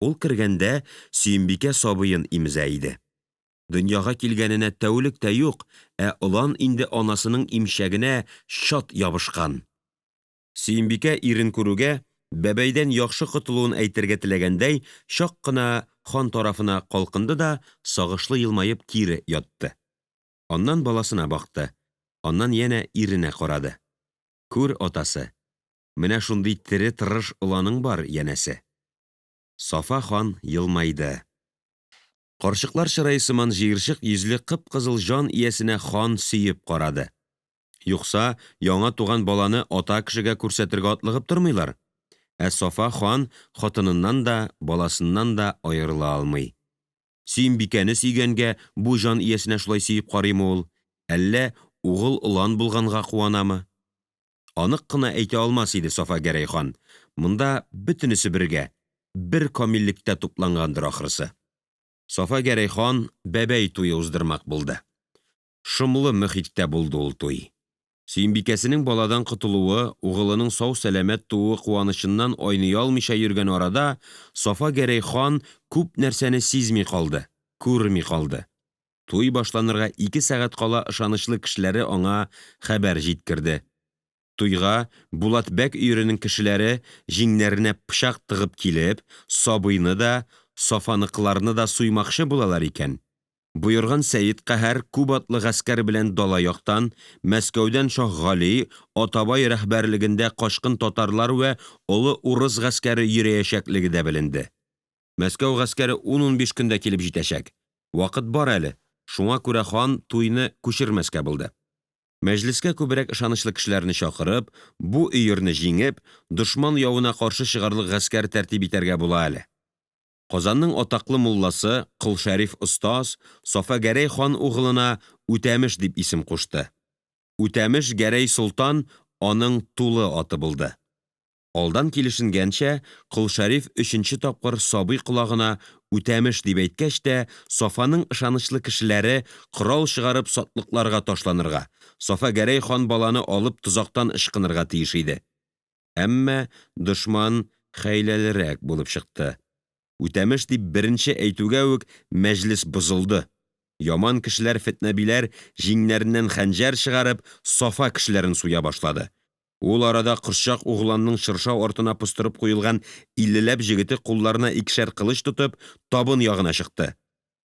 Ул кергәндә Сөембикә сабыен имезә иде. Дөньяга килгәненә тәүлек тә юк, ә олан инде анасының имчәгенә чат ябышкан. Сөембикә ирен күрүгә, бәбәйдән яхшы котылуын әйтергә теләгәндәй, чак кына хан тарафына калкынды да сагышлы елмаеп кире ятты. Аннан баласына бакты, аннан янә иренә карады. Күр, атасы, менә шундый тере тырыш оланың бар, янәсе. Сафа хан елмайды. Карчыклар чырае сыман җыерчык йөзле кып-кызыл җан иясенә хан сөеп карады. Юкса яңа туган баланы ата кешегә күрсәтергә атлыгып тормыйлар. Ә Сафа хан хатыныннан да, баласыннан да аерыла алмый. Сөембикәне сөйгәнгә бу җан иясенә шулай сөеп карыймы ул, әллә угыл олан булганга куанамы? Анык кына әйтә алмас иде Сафа Гәрәй хан, монда бөтенесе бергә, бер камиллектә туплангандыр ахрысы. Сафа Гәрәй хан бәбәй туе уздырмак булды. Шомлы мөхиттә булды ул туй. Сөембикәсенең баладан котылуы, угылының сау-сәламәт тууы куанычыннан айный алмыйча йөргән арада Сафа Гәрәй хан күп нәрсәне сизми калды, күрми калды. Туй башланырга ике сәгать кала ышанычлы кешеләре аңа хәбәр җиткерде. Туйга Булат бәк өеренең кешеләре җиңнәренә пычак тыгып килеп, сабыйны да, Сафаныкыларны да суймакчы булалар икән. Боерган Сәет каһәр күп атлы гаскәр белән дала яктан, Мәскәүдән Шаһгали, Атабай рәһбәрлегендә качкын татарлар вә олы урыс гаскәре йөрәячәклеге дә беленде. Мәскәү гаскәре ун-унбиш көндә килеп җитәчәк. Вакыт бар әле, шуңа күрә хан туйны күчермәскә булды. Мәҗлескә күбрәк ышанычлы кешеләрне чакырып, бу өерне җиңеп, дошман явына каршы чыгарлык гаскәр тәртип итәргә була әле. Казанның атаклы мулласы Колшәриф остаз Сафа Гәрәй хан угылына Үтәмеш дип исем кушты. Үтәмеш Гәрәй Солтан аның тулы аты булды. Алдан килешенгәнчә, Колшәриф өченче тапкыр сабый колагына Үтәмеш дип әйткәч тә, Сафаның ышанычлы кешеләре корал чыгарып сатлыкларга ташланырга, Сафа Гәрәй хан баланы алып тозактан ычкынырга тиеш иде. Әмма дошман хәйләлерәк булып чыкты. Үтәмеш дип беренче әйтүгә үк мәҗлес бозылды. Яман кешеләр, фетнәбиләр җиңнәреннән хәнҗәр чыгарып, Сафа кешеләрен суя башлады. Ул арада Кошчак угланның чыршау артына постырып куелган иллеләп җегете кулларына икешәр кылыч тотып, табын ягына чыкты.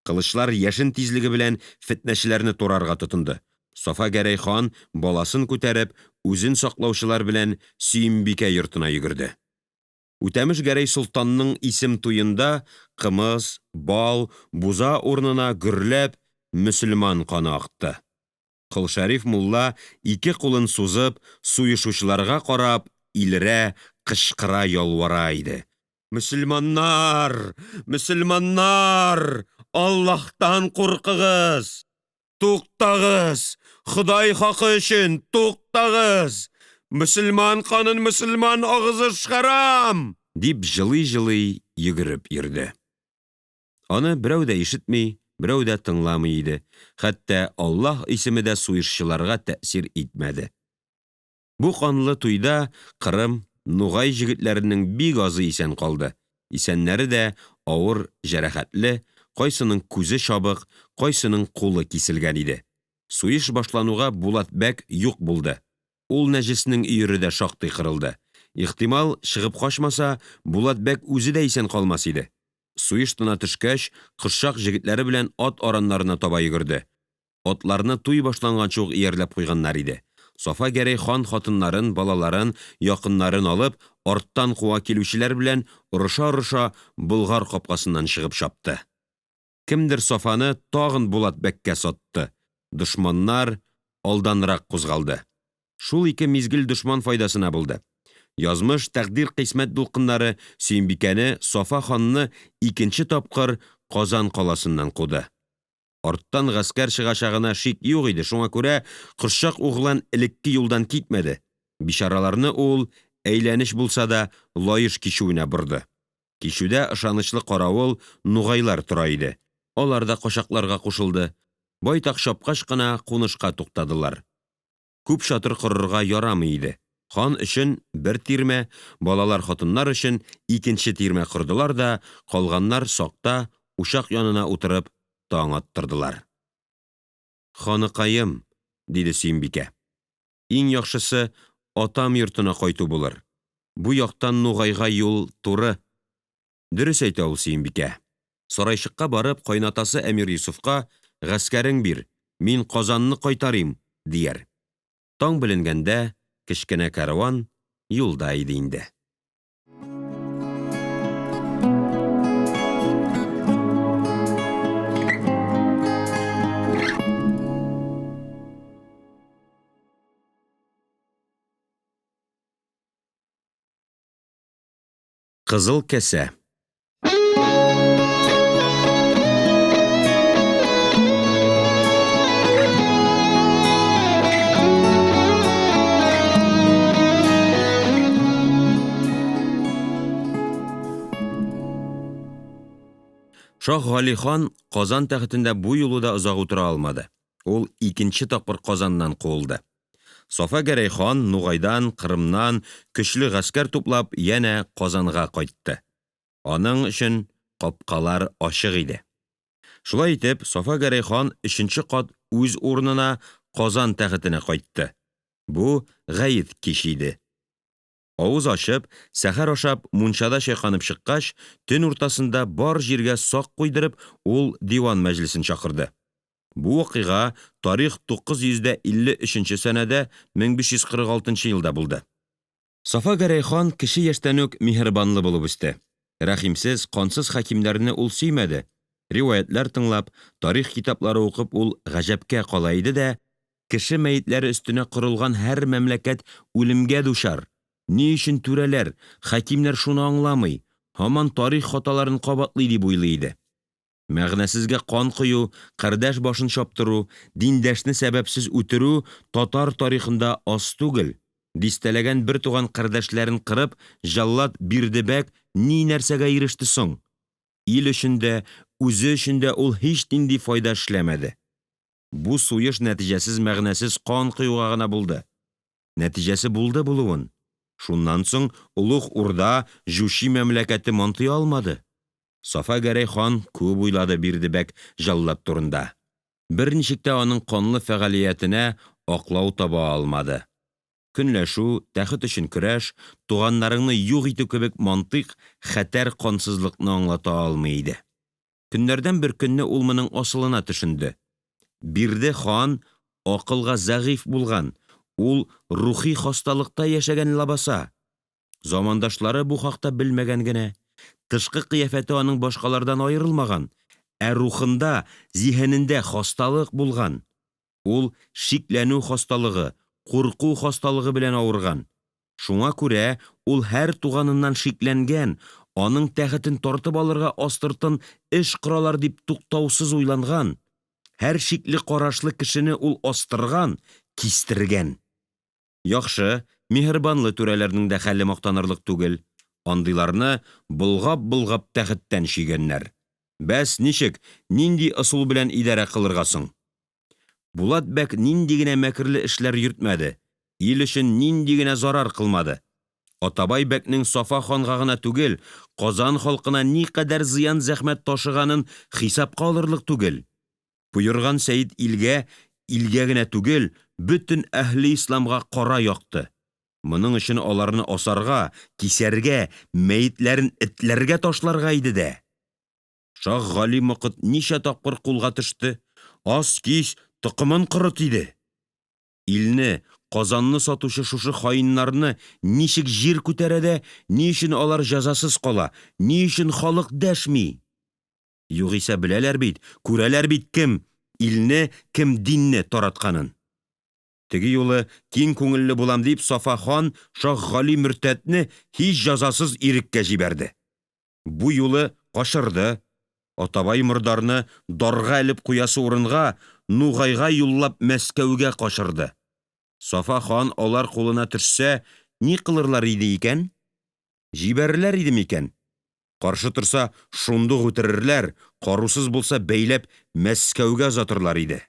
Кылычлар яшен тизлеге белән фетнәчеләрне турарга тотынды. Сафа Гәрәй хан, баласын күтәреп, үзен саклаучылар белән Сөембикә йортына йөгерде. Үтәмеш Гәрәй солтанның исем туенда кымыз, бал, буза урынына гөрләп мөселман каны акты. Кол Шәриф мулла ике кулын сузып, суешучыларга карап, илерә, кычкыра, ялвара иде. Мөселманнар! Мөселманнар! Аллаһтан куркыгыз! Туктагыз! Ходай хакы өчен, туктагыз! Мөселман канын мөселман агызыш хәрам! Дип җылый-җылый йөгереп йөрде. Аны берәү дә ишетми, берәү дә тыңламый иде. Хәтта Аллаһ исеме дә суешчыларга тәэсир итмәде. Бу канлы туйда Кырым, Нугай җегетләренең бик азы исән калды. Исәннәре дә авыр җәрәхәтле, кайсының күзе чабык, кайсының кулы киселгән иде. Суеш башлануга Булат бәк юк булды. Ул нәҗеснең өере дә шактый кырылды. Ихтимал, чыгып качмаса, Булат бәк үзе дә исән калмас иде. Суеш тына төшкәч, Кошчак җегетләре белән ат араннарына таба йөгерде. Атларны туй башланганчы ук иярләп куйганнар иде. Сафа Гәрәй хан хатыннарын, балаларын, якыннарын алып, арттан куа килүчеләр белән орыша-орыша Болгар капкасыннан чыгып чапты. Кемдер Сафаны тагын Булат бәккә сатты. Дошманнар алданрак кузгалды. Шул ике мизгел дошман файдасына булды. Язмыш, тәкъдир-кыйсмәт дулкыннары Сөембикәне, Сафа ханны икенче тапкыр Казан каласыннан куды. Арттан гаскәр чыгачагына шик юк иде, шуңа күрә Кошчак углан элекке юлдан китмәде. Бичараларны ул, әйләнеч булса да, Лаеш кичүенә борды. Кичүдә ышанычлы каравыл, нугайлар тора иде. Алар да качакларга кушылды. Байтак чапкач кына кунышка туктадылар. Күп чатыр корырга ярамый иде. Хан өчен бер тирмә, балалар-хатыннар өчен икенче тирмә кордылар да, калганнар сакта, учак янына утырып, таң аттырдылар. Ханыкаем, диде Сөембикә, иң яхшысы атам йортына кайту булыр. Бу яктан Нугайга юл туры. Дөрес әйтә ул Сөембикә. Сарайчыкка барып, кайнатасы әмир Йосыфка, гаскәрең бир, мин Казанны кайтарыйм, дияр. Таң беленгәндә, кечкенә кәрван юлда иде инде. Кызыл кәсә. Шаһ Гали хан Казан тәхетендә бу юлы да озак утыра алмады. Ул икенче тапкыр Казаннан куылды. Сафа Гәрәй хан Нугайдан, Кырымнан көчле гаскәр туплап янә Казанга кайтты. Аның өчен капкалар ачык иде. Шулай итеп, Сафа Гәрәй хан өченче кат үз урынына Казан тәхетенә кайтты. Бу гает киче иде. Авыз ачып, сәхәр ашап, мунчада чайканып чыккач, төн уртасында бар җиргә сак куйдырып, ул диван мәҗлесен чакырды. Бу вакыйга тарих 953 сәнәдә 1546 елда булды. Сафа Гәрәй хан кече яшьтән үк миһербанлы булып үсте. Рәхимсез, кансыз хакимнәрне ул сөймәде. Риваятьләр тыңлап, тарих китаплары укып ул гаҗәпкә кала иде дә, кеше мәетләре өстенә корылган һәр мәмләкәт үлемгә дучар. Ни өчен түрәләр, хакимнәр шуны аңламый, һаман тарих хаталарын кабатлый дип уйлый иде. Мәгънәсезгә кан кою, кардәш башын чаптыру, диндәшне сәбәпсез үтерү татар тарихында аз түгел. Дистәләгән бертуган кардәшләрен кырып, җәллад Бирдебәк ни нәрсәгә иреште соң? Ил өчен дә, үзе өчен дә ул һичнинди файда эшләмәде. Бу суеш нәтиҗәсез мәгънәсез кан коюга гына булды. Нәтиҗәсе булды булуын. Шуннан соң Олуг Урда, Җучи мәмләкәте мантый алмады. Сафа Гәрәй хан күп уйлады Бирдебәк җәллад турында. Берничек тә аның канлы фәгалиятенә аклау таба алмады. Көнләшү, тәхет өчен көрәш, туганнарыңны юк итү кебек мантыйк хәтәр кансызлыкны аңлата алмый иде. Көннәрдән бер көнне ул моның асылына төшенде. Бирде хан акылга зәгыйфь булган, ул рухи хасталыкта яшәгән ләбаса! Замандашлары бу хакта белмәгән генә. Тышкы кыяфәте аның башкалардан аерылмаган, ә рухында, зиһенендә хасталык булган. Ул шикләнү хасталыгы, курку хасталыгы белән авырган. Шуңа күрә ул һәр туганыннан шикләнгән, аның тәхетен тартып алырга астыртын эш коралар дип туктаусыз уйланган. Һәр шикле карашлы кешене ул астырган, кистергән. Яхшы, миһербанлы түрәләрнең дә хәле мактанырлык түгел. Андыйларны болгапболгап тәхеттән чөйгәннәр. Бәс, ничек, нинди ысул белән идарә кылырга соң? Булат бәк нинди генә мәкерле эшләр йөртмәде, ил өчен нинди генә зарар кылмады. Атабай бәкнең Сафа ханга гына түгел, Казан халкына никадәр зыян-зәхмәт ташыганын хисапка алырлык түгел. Боерган Сәет илгә, илгә генә түгел, бөтен әһле исламга кара якты. Моның өчен аларны асарга, кисәргә, мәетләрен этләргә ташларга иде дә. Шаһ Гали мокыт ничә тапкыр кулга төште, ас, кис, токымын корыт иде. Илне, Казанны сатучы шушы хаиннарны ничек җир күтәрә дә, ни өчен алар җәзасыз кала, ни өчен халык дәшми? Югыйсә беләләр бит, күрәләр бит кем илне, кем динне таратканын. Теге юлы киң күңелле булам дип Сафа хан Шаһгали мөртәтне һич җәзасыз иреккә җибәрде. Бу юлы качырды. Атабай мордарны дарга элеп куясы урынга, Нугайга юллап Мәскәүгә качырды. Сафа хан алар кулына төшсә, ни кылырлар иде икән? Җибәрерләр иде микән? Каршы торса, шундук үтерерләр, карусыз булса, бәйләп Мәскәүгә озатырлар иде.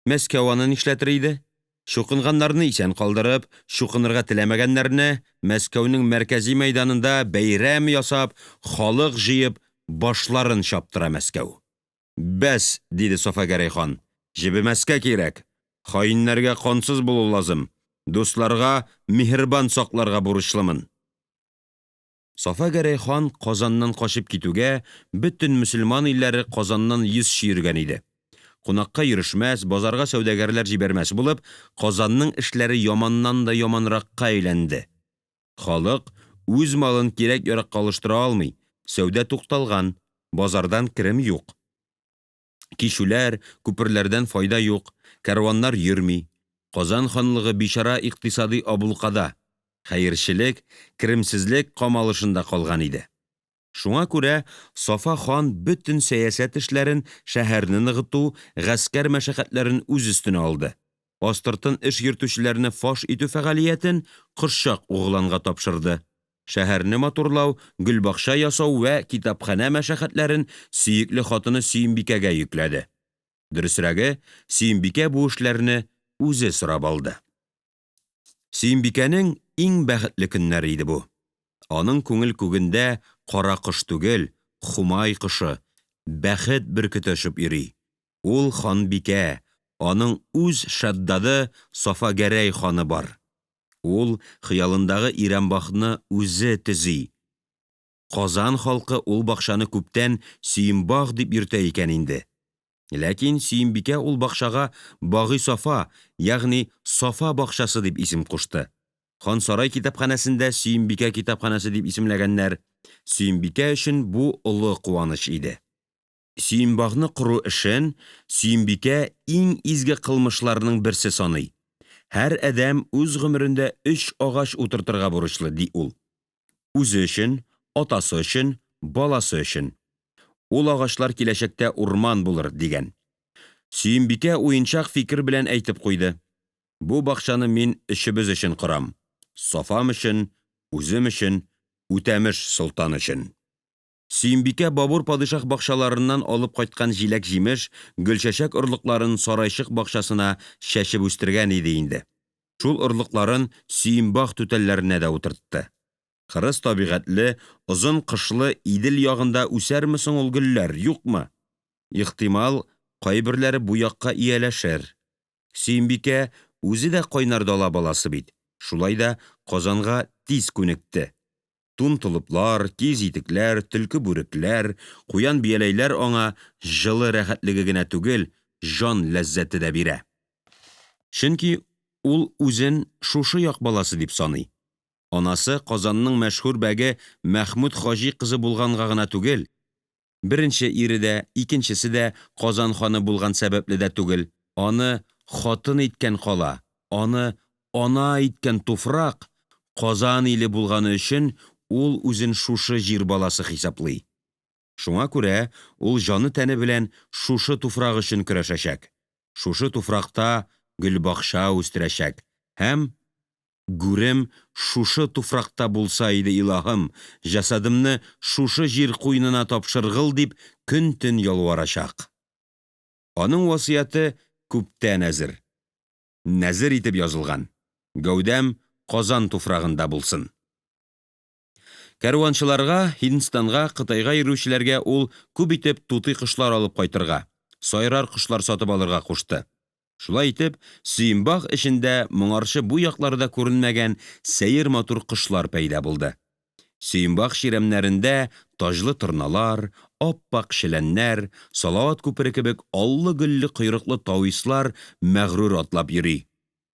Мәскәү аны нишләтер иде? Чукынганнарны исән калдырып, чукынырга теләмәгәннәрне Мәскәүнең мәркәзи мәйданында бәйрәм ясап, халык җыеп, башларын чаптыра Мәскәү. Бәс, диде Сафа-Гәрәй хан, җебемәскә кирәк. Хаиннәргә кансыз булу лазым, дусларга миһербан сакларга бурычлымын. Сафа-Гәрәй хан Казаннан качып китүгә, бөтен мөселман илләре Казаннан йөз чөергән иде. Кунакка йөрешмәс, базарга сәүдәгәрләр җибәрмәс булып, Казанның эшләре яманнан да яманракка әйләнде. Халык үз малын кирәкяракка алыштыра алмый, сәүдә тукталган, базардан керем юк. Кичүләр, күперләрдән файда юк, кәрваннар йөрми. Казан ханлыгы бичара икътисади аблукада, хәерчелек, керемсезлек камалышында калган иде. Шуңа күрә Сафа хан бөтен сәясәт эшләрен, шәһәрне ныгыту, гаскәр мәшәкатьләрен үз өстенә алды. Астыртын эш йөртүчеләрне фаш итү фәгалиятен Кошчак угланга тапшырды. Шәһәрне матурлау, гөлбакча ясау вә китапханә мәшәкатьләрен сөекле хатыны Сөембикәгә йөкләде. Дөресрәге, Сөембикә бу эшләрне үзе сорап алды. Сөембикәнең иң бәхетле көннәре иде бу. Аның күңел күгендә кара кош түгел, Хумай кошы, бәхет бөркете очып йөри. Ул ханбикә, аның үз шәддады Сафа-Гәрәй ханы бар. Ул хыялындагы Ирәмбагны үзе төзи. Казан халкы ул бакчаны күптән Сөембаг дип йөртә икән инде. Ләкин Сөембикә ул бакчага Багый Сафа, ягъни Сафа бакчасы дип исем кушты. Хансарай китапханәсен дә Сөембикә китапханәсе дип исемләгәннәр. Сөембикә өчен бу олы куаныч иде. Сөембагны кору эшен Сөембикә иң изге кылмышларның берсе саный. Һәр адәм үз гомерендә өч агач утыртырга бурычлы, ди ул. Үзе өчен, атасы өчен, баласы өчен. Ул агачлар киләчәктә урман булыр, дигән. Сөембикә уенчак фикер белән әйтеп куйды Бу бакчаны мин өчебез өчен корам Сафам өчен, үзем өчен, Үтәмеш солтан өчен. Сөембикә Бабур падишаһ бакчаларыннан алып кайткан җиләкҗимеш, гөлчәчәк орлыкларын Сарайчык бакчасына чәчеп үстергән иде инде. Шул орлыкларын Сөембах түтәлләренә дә утыртты. Кырыс табигатьле, озын кышлы Идел ягында үсәрме соң ул гөлләр, юкмы? Ихтимал, кайберләре бу якка ияләшер. Сөембикә үзе дә кайнар дала баласы бит, шулай да Казанга тиз күнекте. Тун-толыплар, киез итекләр, төлке бүрекләр, куян бияләйләр аңа җылы рәхәтлеге генә түгел, җан ләззәте дә бирә. Чөнки ул үзен шушы як баласы дип саный. Анасы Казанның мәшһүр бәге Мәхмүд хаҗи кызы булганга гына түгел, беренче ире дә, икенчесе дә Казан ханы булган сәбәпле дә түгел, аны хатын иткән кала, аны ана иткән туфрак Казан иле булганы өчен ул үзен шушы җир баласы хисаплый. Шуңа күрә ул җанытәне белән шушы туфрак өчен көрәшәчәк, шушы туфракта гөлбакча үстерәчәк һәм Гүрем шушы туфракта булса иде, илаһым, җәсадемне шушы җир куенына тапшыргыл, дип көнтөн ялварачак. Аның васыяте күптән әзер, нәзер итеп язылган Гәүдәм Казан туфрагында булсын! Кәрванчыларга, Һиндстанга, Кытайга йөрүчеләргә ул күп итеп тутый кошлар алып кайтырга, сайрар кошлар сатып алырга кушты. Шулай итеп, Сөембах эчендә моңарчы бу якларда күренмәгән сәер матур кошлар пәйда булды. Сөембах чирәмнәрендә таҗлы торналар, апак челәннәр, салават күпере кебек аллы-гөлле койрыклы тавислар мәгърур атлап йөри.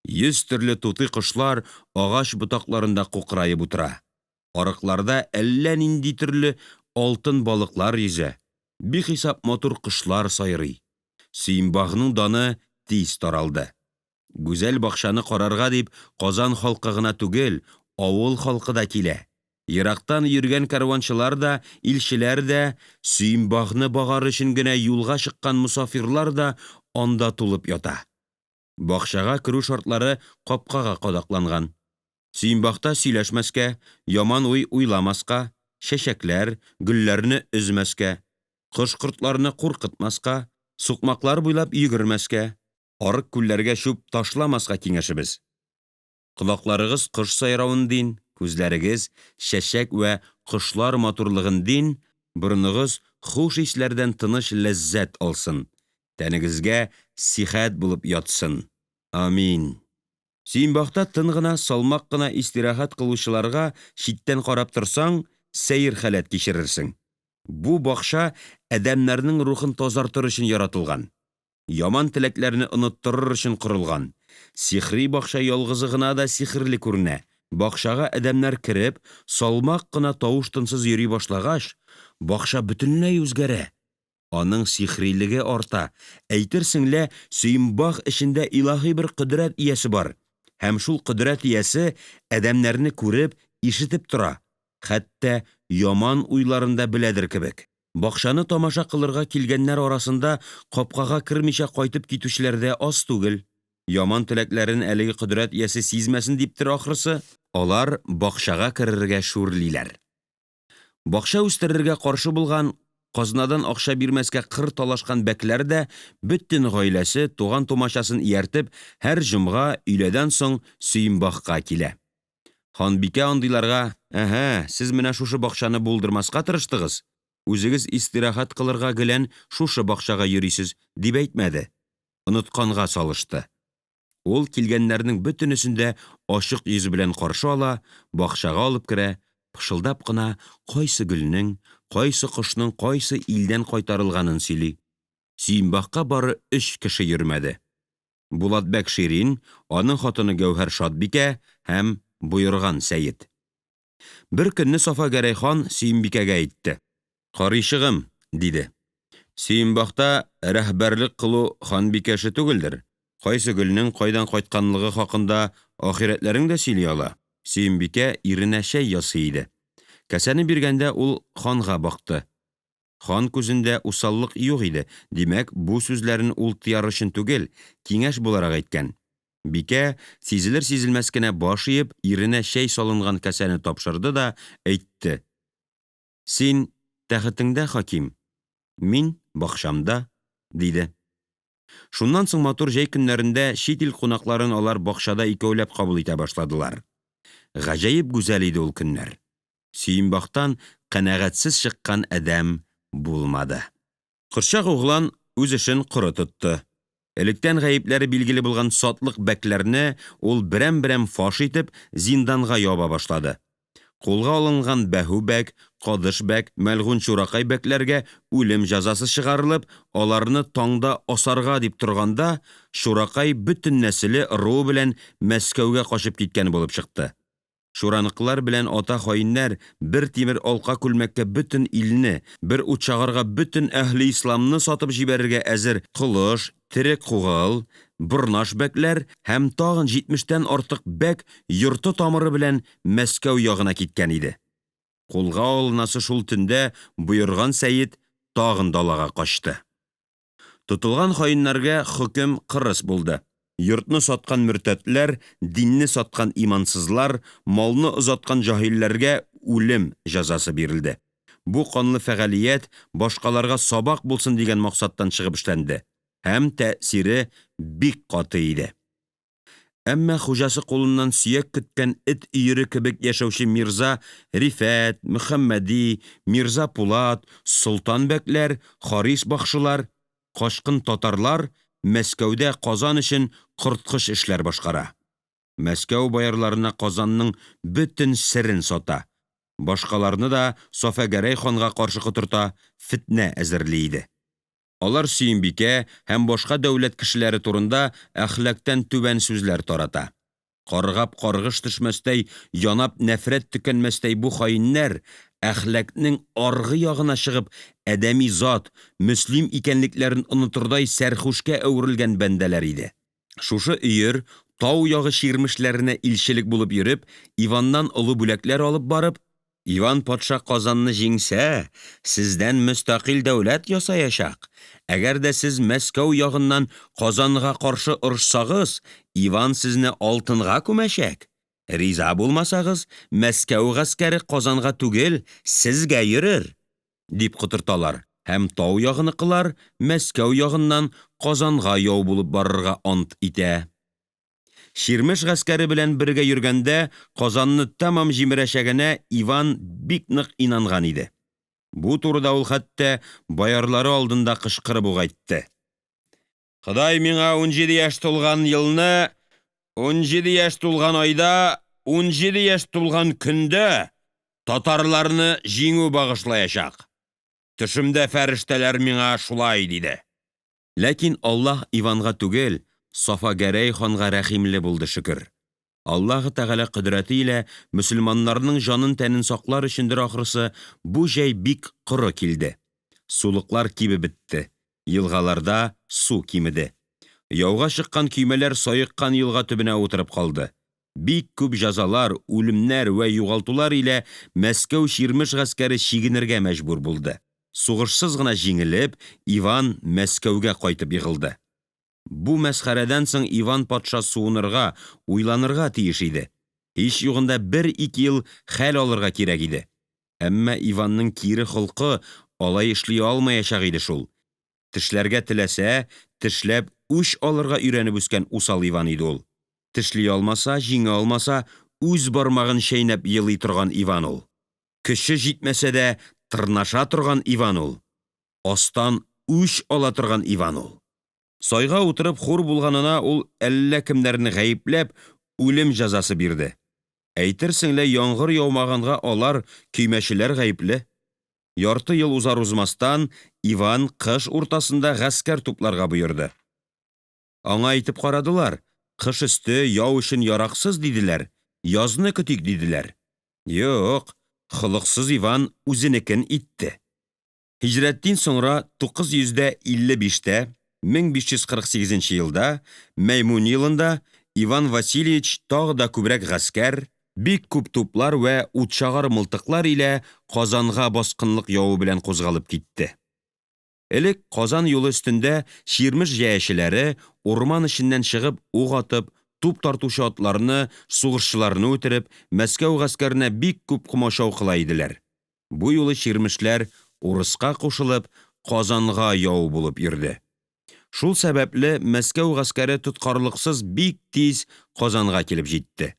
Йөз төрле тутый кошлар агач ботакларында кукраеп утыра. Арыкларда әллә нинди төрле алтын балыклар йөзә, бихисап матур кошлар сайрый. Сөембахның даны тиз таралды. Гүзәл бакчаны карарга дип Казан халкы гына түгел, авыл халкы да килә. Ерактан йөргән кәрванчылар да, илчеләр дә, Сөембахны багар өчен генә юлга чыккан мосафирлар да анда тулып ята. Бакчага керү шартлары капкага кадакланган. Сөембахта сөйләшмәскә, яман уй уйламаска, чәчәкләр, гөлләрне өзмәскә, кошкортларны куркытмаска, сукмаклар буйлап йөгермәскә, арык күлләргә чүп ташламаска киңәшебез. Колакларыгыз кош сайравын дин, күзләрегез чәчәк вә кошлар матурлыгын дин, борыныгыз хуш исләрдән тыныч ләззәт алсын, тәнегезгә сихәт булып ятсын. Амин. Сөембахта тын гына, салмак кына истирахәт кылучыларга читтән карап торсаң, сәер халәт кичерерсең. Бу бакча адәмнәрнең рухын тазартыр өчен яратылган. Яман теләкләрне оныттырыр өчен корылган. Сихри бакча ялгызы гына да сихерле күренә. Бакчага адәмнәр кереп, салмак кына тавыш-тынсыз йөри башлагач, бакча бөтенләй үзгәрә. Аның сихрилеге арта, әйтерсең лә Сөембах эчендә илаһи бер кодрәт иясе бар һәм шул кодрәт иясе адәмнәрне күреп, ишетеп тора, хәтта яман уйларын да беләдер кебек. Бакчаны тамаша кылырга килгәннәр арасында капкага кермичә кайтып китүчеләр дә аз түгел. Яман теләкләрен әлеге кодрәт иясе сизмәсен диптер ахрысы, алар бакчага керергә шүрлиләр. Бакча үстерергә каршы булган, казнадан акча бирмәскә кыр талашкан бәкләр дә бөтен гаиләсе, туган-тумачасын ияртеп, һәр җомга өйләдән соң Сөембахка килә. Ханбикә андыйларга Әһә, сез менә шушы бакчаны булдырмаска тырыштыгыз, үзегез истирахәт кылырга гелән шушы бакчага йөрисез, дип әйтмәде. Онытканга салышты. Ул килгәннәрнең бөтенесен дә ачык йөз белән каршы ала, бакчага алып керә, пышылдап кына кайсы гөлнең, кайсы кошның кайсы илдән кайтарылганын сөйли. Сөембахка бары өч кеше йөрмәде Булатбәк Ширин, аның хатыны Гәүһәршадбикә һәм Боерган сәет. Беркөнне Сафа-Гәрәй хан Сөембикәгә әйтте Карыйчыгым, диде, Сөембахта рәһбәрлек кылу ханбикә эше түгелдер. Кайсы гөлнең кайдан кайтканлыгы хакында ахирәтләрең дә сөйли ала. Сөембикә иренә чәй ясый иде. Касәне биргәндә ул ханга бакты. Хан күзендә усаллык юк иде, димәк, бу сүзләрен ул тыяр өчен түгел, киңәш буларак әйткән. Бикә, сизелерсизелмәс кенә баш иеп, иренә чәй салынган касәне тапшырды да әйтте Син тәхетеңдә хаким, мин бакчамда, диде. Шуннан соң матур җәй көннәрендә чит ил кунакларын алар бакчада икәүләп кабул итә башладылар. Гаҗәеп гүзәл иде ул көннәр. Сөембактан канәгатьсез чыккан адәм булмады. Кошчак углан үз эшен коры тотты. Электән гаепләре билгеле булган сатлык бәкләрне ул берәмберәм фаш итеп, зинданга яба башлады. Кулга алынган Бәһү бәк, Кадыш бәк, мәлгунь Чуракай бәкләргә үлем җәзасы чыгарылып, аларны таңда асарга дип торганда, Чуракай бөтен нәселе, ыруы белән Мәскәүгә качып киткән булып чыкты. Чураныкылар белән ата хаиннәр бер тимер алка күлмәккә бөтен илне, бер утчагарга бөтен әһле исламны сатып җибәрергә әзер Колыш, Терек Кугыл, Борнаш бәкләр һәм тагын җитмештән артык бәк йорты-тамыры белән Мәскәү ягына киткән иде. Кулга алынасы шул төндә Боерган сәет тагын далага качты. Тотылган хаиннәргә хөкем кырыс булды. Йортны саткан мөртәтләр, динне саткан имансызлар, малны озаткан җаһилләргә үлем җәзасы бирелде. Бу канлы фәгалиять башкаларга сабак булсын дигән максаттан чыгып эшләнде һәм тәэсире бик каты иде. Әмма хуҗасы кулыннан сөяк көткән эт өере кебек яшәүче мирза Рифәт, Мөхәммәди, мирза Пулат, Солтан бәкләр, Харис бакшылар, качкын татарлар Мәскәүдә Казан өчен корткыч эшләр башкара. Мәскәү боярларына Казанның бөтен серен сата, башкаларны да Сафа Гәрәй ханга каршы котырта, фетнә әзерли иде. Алар Сөембикә һәм башка дәүләт кешеләре турында әхлактан түбән сүзләр тарата. Каргап каргыш төшмәстәй, янап нәфрәт төкәнмәстәй бу хаиннәр әхлакның аргы ягына чыгып, адәми зат, мөслим икәнлекләрен онытырдай сәрхүшкә әверелгән бәндәләр иде. Шушы өер тау ягы чирмешләренә илчелек булып йөреп, Иваннан олы бүләкләр алып барып, Иван патша Казанны җиңсә, сездән мөстәкыйль дәүләт ясаячак, әгәр дә сез Мәскәү ягыннан Казанга каршы орышсагыз, Иван сезне алтынга күмәчәк, риза булмасагыз, Мәскәү гаскәре Казанга түгел, сезгә йөрер, дип котырталар һәм тау ягыныкылар Мәскәү ягыннан Казанга яу булып барырга ант итә. Чирмеш гаскәре белән бергә йөргәндә Казанны тәмам җимерәчәгенә Иван бик нык инанган иде. Бу турыда ул хәтта боярлары алдында кычкырып ук әйтте. Ходай миңа 17 яшь тулган елны, 17 яшь тулган айда, 17 яшь тулган көндә татарларны җиңү багышлаячак. Төшемдә фәрештәләр миңа шулай диде. Ләкин Аллаһ Иванга түгел, Сафа Гәрәй ханга рәхимле булды, шөкер. Аллаһы Тәгалә кодрәте илә мөселманнарның җанын-тәнен саклар өчендер ахрысы, бу җәй бик коры килде. Сулыклар кибеп бетте, елгаларда су кимеде. Яуга чыккан көймәләр саеккан елга төбенә утырып калды. Бик күп җәзалар, үлемнәр вә югалтулар илә Мәскәү чирмеш гаскәре чигенергә мәҗбүр булды. Сугышсыз гына җиңелеп, Иван Мәскәүгә кайтып егылды. Бу мәсхәрәдән соң Иван патша суынырга, уйланырга тиеш иде. Һич югында берике ел хәл алырга кирәк иде. Әмма Иванның кире холкы алай эшли алмаячак иде шул. Тешләргә теләсә, тешләп үч алырга өйрәнеп үскән усал Иван иде ул. Тешли алмаса, җиңә алмаса, үз бармагын чәйнәп елый торган Иван ул. Көче җитмәсә дә тырнаша торган Иван ул. Астан үч ала торган Иван ул. Сайга утырып хур булганына ул әллә кемнәрне гаепләп, үлем җәзасы бирде. Әйтерсең лә яңгыр яумаганга алар, көймәчеләр гаепле. Ярты ел узар узмастан, Иван кыш уртасында гаскәр тупларга боерды. Аңа әйтеп карадылар, кыш өсте яу өчен яраксыз диделәр, язны көтик диделәр. Юк, холыксыз Иван үзенекен итте. Һиҗрәттин соңра 955-тә, 1548 елда, Мәймүн елында Иван Васильевич тагы да күбрәк гаскәр, бик күп туплар вә утчагар мылтыклар илә Казанга баскынлык явы белән кузгалып китте. Элек Казан юлы өстендә чирмеш җәячеләре урман эченнән чыгып ук атып, туп тартучы атларны, сугышчыларны үтереп, Мәскәү гаскәренә бик күп комачау кыла иделәр. Бу юлы чирмешләр урыска кушылып, Казанга яу булып йөрде. Шул сәбәпле Мәскәү гаскәре тоткарлыксыз бик тиз Казанга килеп җитте.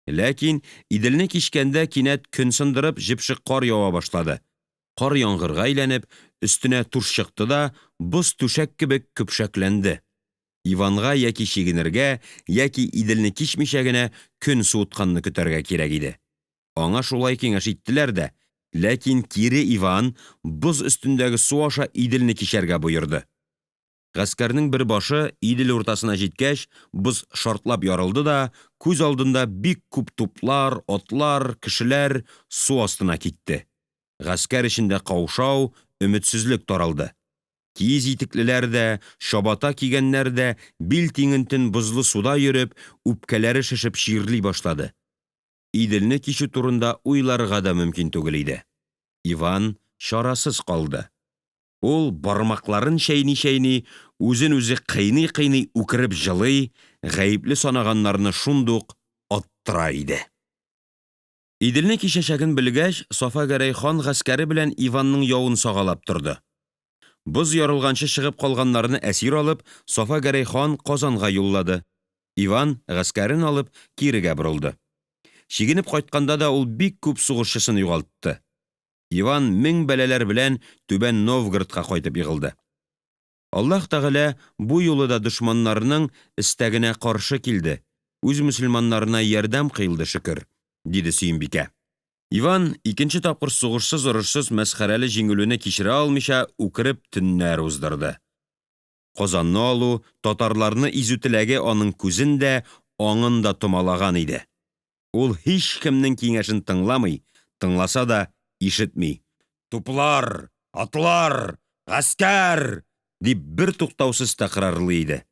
Ләкин Иделне кичкәндә кинәт көн сындырып, җепшек кар ява башлады. Кар яңгырга әйләнеп, өстенә туш чыкты да боз түшәк кебек көпшәкләнде. Иванга яки чигенергә, яки Иделне кичмичә генә көн суытканны көтәргә кирәк иде. Аңа шулай киңәш иттеләр дә, ләкин кире Иван боз өстендәге су аша Иделне кичәргә боерды. Гаскәрнең бер башы Идел уртасына җиткәч, боз шартлап ярылды да, күз алдында бик күп туплар, атлар, кешеләр су астына китте. Гаскәр эчендә каушау, өметсезлек таралды. Киез итеклеләр дә, чабата кигәннәр дә бил тиңентен бозлы суда йөреп, үпкәләре шешеп чирли башлады. Иделне кичү турында уйларга да мөмкин түгел иде. Иван чарасыз калды. Ул бармакларын чәйни-чәйни, үзен-үзе кыйный-кыйный үкереп җылый, гаепле санаганнарны шундук аттыра иде. Иделне кичәчәген белгәч, Сафа-Гәрәй хан гаскәре белән Иванның явын сагалап торды. Боз ярылганчы чыгып калганнарны әсир алып, Сафа-Гәрәй хан Казанга юллады. Иван, гаскәрен алып, кирегә борылды. Чигенеп кайтканда да ул бик күп сугышчысын югалтты. Иван мең бәлаләр белән Түбән Новгородка кайтып егылды. Аллаһ Тәгалә бу юлы да дошманнарының эстәгенә каршы килде, үз мөселманнарына ярдәм кыйлды, шөкер, диде Сөембикә. Иван, икенче тапкыр сугышсыз-орышсыз мәсхәрәле җиңелүне кичерә алмыйча, үкереп төннәр уздырды. Казанны алу, татарларны изү теләге аның күзен дә, аңын да томалаган иде. Ул һичкемнең киңәшен тыңламый, тыңласа да ишетми. Туплар! Атлар! Гаскәр! Дип бертуктаусыз тәкрарлый иде.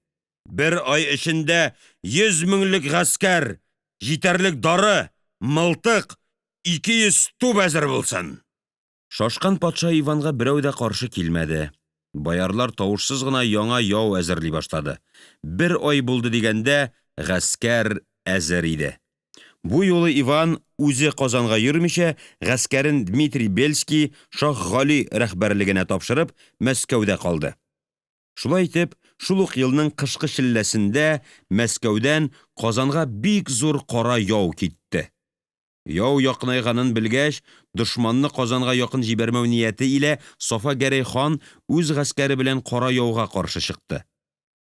Бер ай эчендә 100 меңлек гаскәр, җитәрлек дары, мылтык, 200 туп әзер булсын! Шашкан патша Иванга берәү дә каршы килмәде. Боярлар тавышсыз гына яңа яу әзерли башлады. Бер ай булды дигәндә, гаскәр әзер иде. Бу юлы Иван үзе Казанга йөрмичә, гаскәрен Дмитрий Бельский, Шаһ Гали рәһбәрлегенә тапшырып, Мәскәүдә калды. Шулай итеп, шул ук елның кышкы челләсендә Мәскәүдән Казанга бик зур кара яу китте. Яу якынайганын белгәч, дошманны Казанга якын җибәрмәү нияте илә Сафа-Гәрәй хан үз гаскәре белән кара яуга каршы чыкты.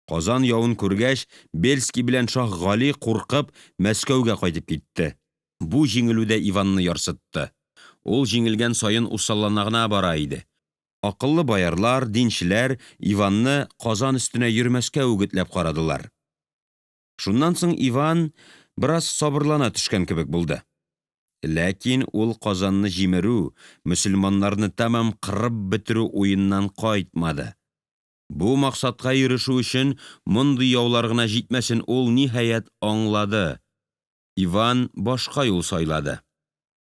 Казан явын күргәч, Бельский белән Шаһ Гали куркып Мәскәүгә кайтып китте. Бу җиңелү дә Иванны ярсытты. Ул җиңелгән саен усаллана гына бара иде. Акыллы боярлар, динчеләр Иванны Казан өстенә йөрмәскә үгетләп карадылар. Шуннан соң Иван бераз сабырлана төшкән кебек булды. Ләкин ул Казанны җимерү, мөселманнарны тәмам кырып бетерү уеннан кайтмады. Бу максатка ирешү өчен мондый яулар гына җитмәсен ул, ниһаять, аңлады. Иван башка юл сайлады.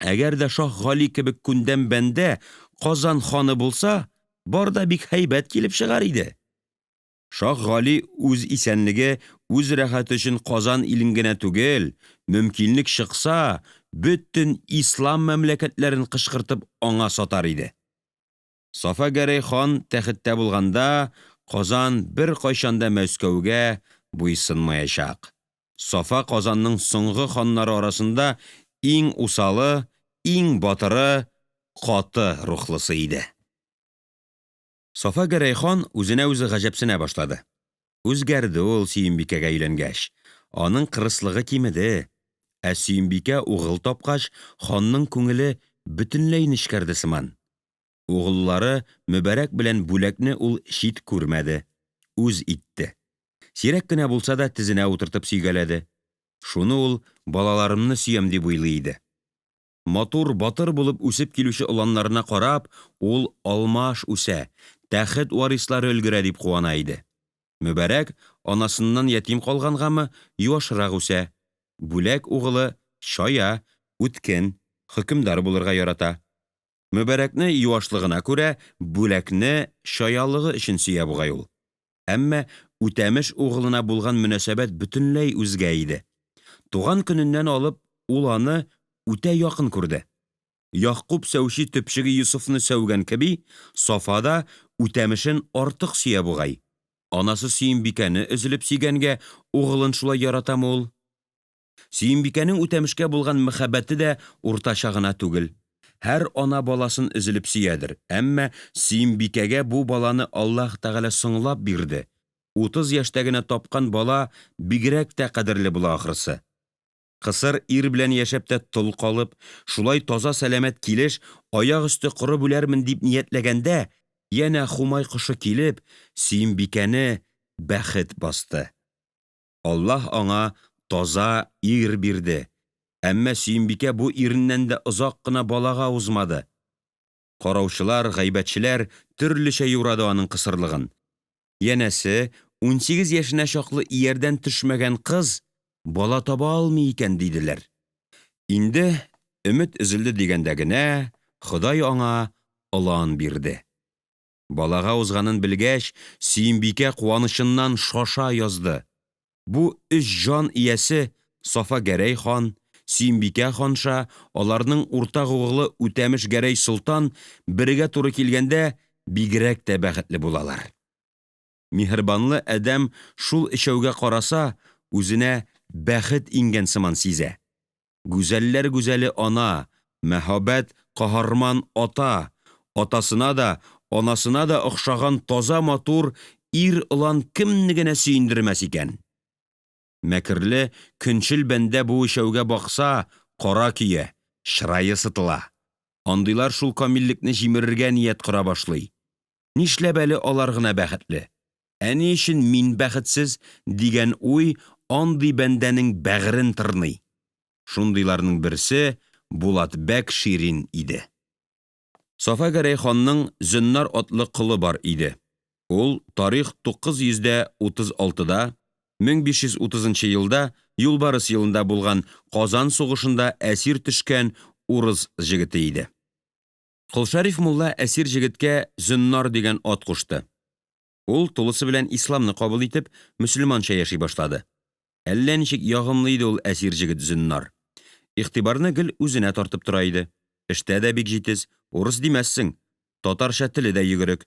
Әгәр дә Шаһ Гали кебек күндәм бәндә Казан ханы булса, бар да бик һәйбәт килеп чыгар иде. Шаһ Гали үз исәнлеге, үз рәхәте өчен Казан илен генә түгел, мөмкинлек чыкса, бөтен ислам мәмләкәтләрен кычкыртып аңа сатар иде. Сафа Гәрәй хан тәхеттә булганда, Казан беркайчан да Мәскәүгә буйсынмаячак. Сафа Казанның соңгы ханнары арасында иң усалы, иң батыры, каты рухлысы иде. Сафа Гәрәй хан үзенә үзе гаҗәпсенә башлады. Үзгәрде ул Сөембикәгә өйләнгәч. Аның кырыслыгы кимеде. Ә Сөембикә угыл тапкач, ханның күңеле бөтенләй нечкәрде сыман. Угыллары Мөбарәк белән Бүләкне ул чит күрмәде, үз итте. Сирәк кенә булса да тезенә утыртып сөйгәләде. Шуны ул балаларымны сөям дип уйлый иде. Матур, батыр булып үсеп килүче оланнарына карап, ул алмаш үсә, тәхет варислары өлгерә дип куана иде. Мөбарәк, анасыннан ятим калгангамы, юашрак үсә. Бүләк угылы чая, үткен, хөкемдар булырга ярата. Мөбарәкне юашлыгына күрә, Бүләкне чаялыгы өчен сөя бугай ул. Әмма Үтәмеш угылына булган мөнәсәбәт бөтенләй үзгә иде. Туган көненнән алып ул аны үтә якын күрде. Ягъкуб сәүчи төпчеге Йосыфны сәүгән кеби, Сафа да Үтәмешен артык сөя бугай. Анасы Сөембикәне өзелеп сөйгәнгә, угылын шулай яратамы ул? Сөембикәнең Үтәмешкә булган мәхәббәте дә уртача гына түгел. Һәр ана баласын өзелеп сөядер, әмма Сөембикәгә бу баланы Аллаһ Тәгалә соңлап бирде. 30 яшьтә генә тапкан бала бигрәк тә кадерле була ахрысы. Кысыр ир белән яшәп тә тол калып, шулай таза-сәламәт килеш аяк өсте корып үләрмен дип ниятләгәндә, янә Хумай кошы килеп, Сөембикәне бәхет басты. Аллаһ аңа таза ир бирде. Әмма Сөембикә бу иреннән дә озак кына балага узмады. Караучылар, гайбәтчеләр төрлечә юрады аның кысырлыгын. Янәсе, 18 яшенә чаклы иярдән төшмәгән кыз бала таба алмый икән, диделәр. Инде өмет өзелде дигәндә генә, Ходай аңа олан бирде. Балага узганын белгәч, Сөембикә куанычыннан шаша язды. Бу өч җан иясе Сафа Гәрәй хан, Сөембикә ханша, аларның уртак угылы Үтәмеш Гәрәй солтан бергә туры килгәндә бигрәк тә бәхетле булалар. Миһербанлы адәм шул өчәүгә караса, үзенә бәхет иңгән сыман сизә. Гүзәлләр гүзәле ана, мәһабәт каһарман ата, атасына да, анасына да охшаган таза матур ир-олан кемне генә сөендермәс икән? Мәкерле, көнчел бәндә бу өчәүгә бакса, кара көя, чырае сытыла. Андыйлар шул камиллекне җимерергә ният кора башлый. Нишләп әле алар гына бәхетле? Ә ни өчен мин бәхетсез? дигән уй андый бәндәнең бәгырен тырный. Шундыйларның берсе Булатбәк Ширин иде. Сафа Гәрәй ханның Зөннар атлы колы бар иде. Ул тарих 936-да, 1530 елда юлбарыс елында булган Казан сугышында әсир төшкән урыс җегете иде. Колшәриф мулла әсир җегеткә Зөннар дигән ат кушты. Ул тулысы белән исламны кабул итеп, мөселманча яши башлады. Әллә ничек ягымлы иде ул әсир җегет Зөннар. Игътибарны гел үзенә тартып тора иде. Эштә дә бик җитез, урыс димәссең. Татарча теле дә йөгерек.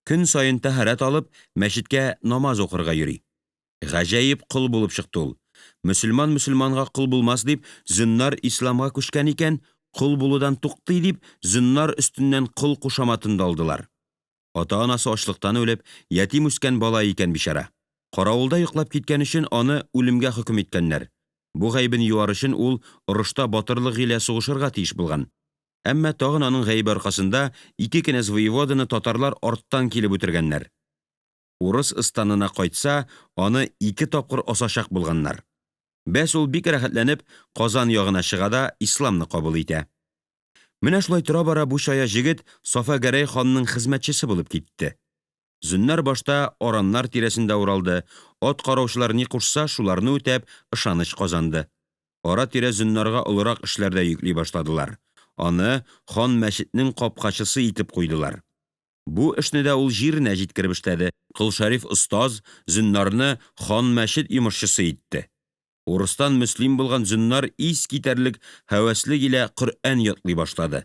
Көн саен тәһарәт алып, мәчеткә намаз укырга йөри. Гаҗәеп кол булып чыкты ул. Мөселман мөселманга кол булмас дип, Зөннар исламга күчкән икән, кол булудан туктый дип, Зөннар өстеннән кол кушаматын да алдылар. Ата-анасы ачлыктан үлеп, ятим үскән бала икән бичара. Каравылда йоклап киткән өчен аны үлемгә хөкем иткәннәр. Бу гаебен юар өчен ул орышта батырлык илә сугышырга тиеш булган. Әмма тагын аның гаебе аркасында ике кенәз воеводаны татарлар арттан килеп үтергәннәр. Урыс ыстанына кайтса, аны ике тапкыр асачак булганнар. Бәс ул бик рәхәтләнеп Казан ягына чыга да исламны кабул итә. Менә шулай тора-бара бу чая җегет Сафа Гәрәй ханның хезмәтчесе булып китте. Зөннар башта араннар тирәсендә уралды, ат караучылар ни кушса, шуларны үтәп, ышаныч казанды. Ара-тирә Зөннарга олырак эшләр дә йөкли башладылар. Аны хан мәчетнең капкачысы итеп куйдылар. Бу эшне дә ул җиренә җиткереп эшләде. Колшәриф остаз Зөннарны хан мәчет йомышчысы итте. Урыстан мөслим булган Зөннар ис китәрлек һәвәслек илә Коръән ятлый башлады.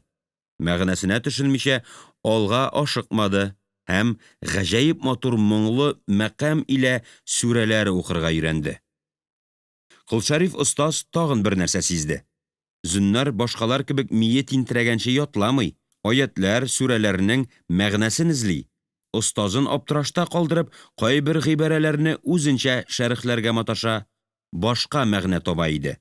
Мәгънәсенә төшенмичә алга ашыкмады һәм гаҗәеп матур моңлы мәкам илә сүрәләр укырга өйрәнде. Колшәриф остаз тагын бер нәрсә сизде. Зөннар башкалар кебек мие тинтерәгәнче ятламый, аятьләр, сүрәләрнең мәгънәсен эзли. Остазын аптырашта калдырып, кайбер гыйбарәләрне үзенчә шәрехләргә маташа, башка мәгънә таба иде.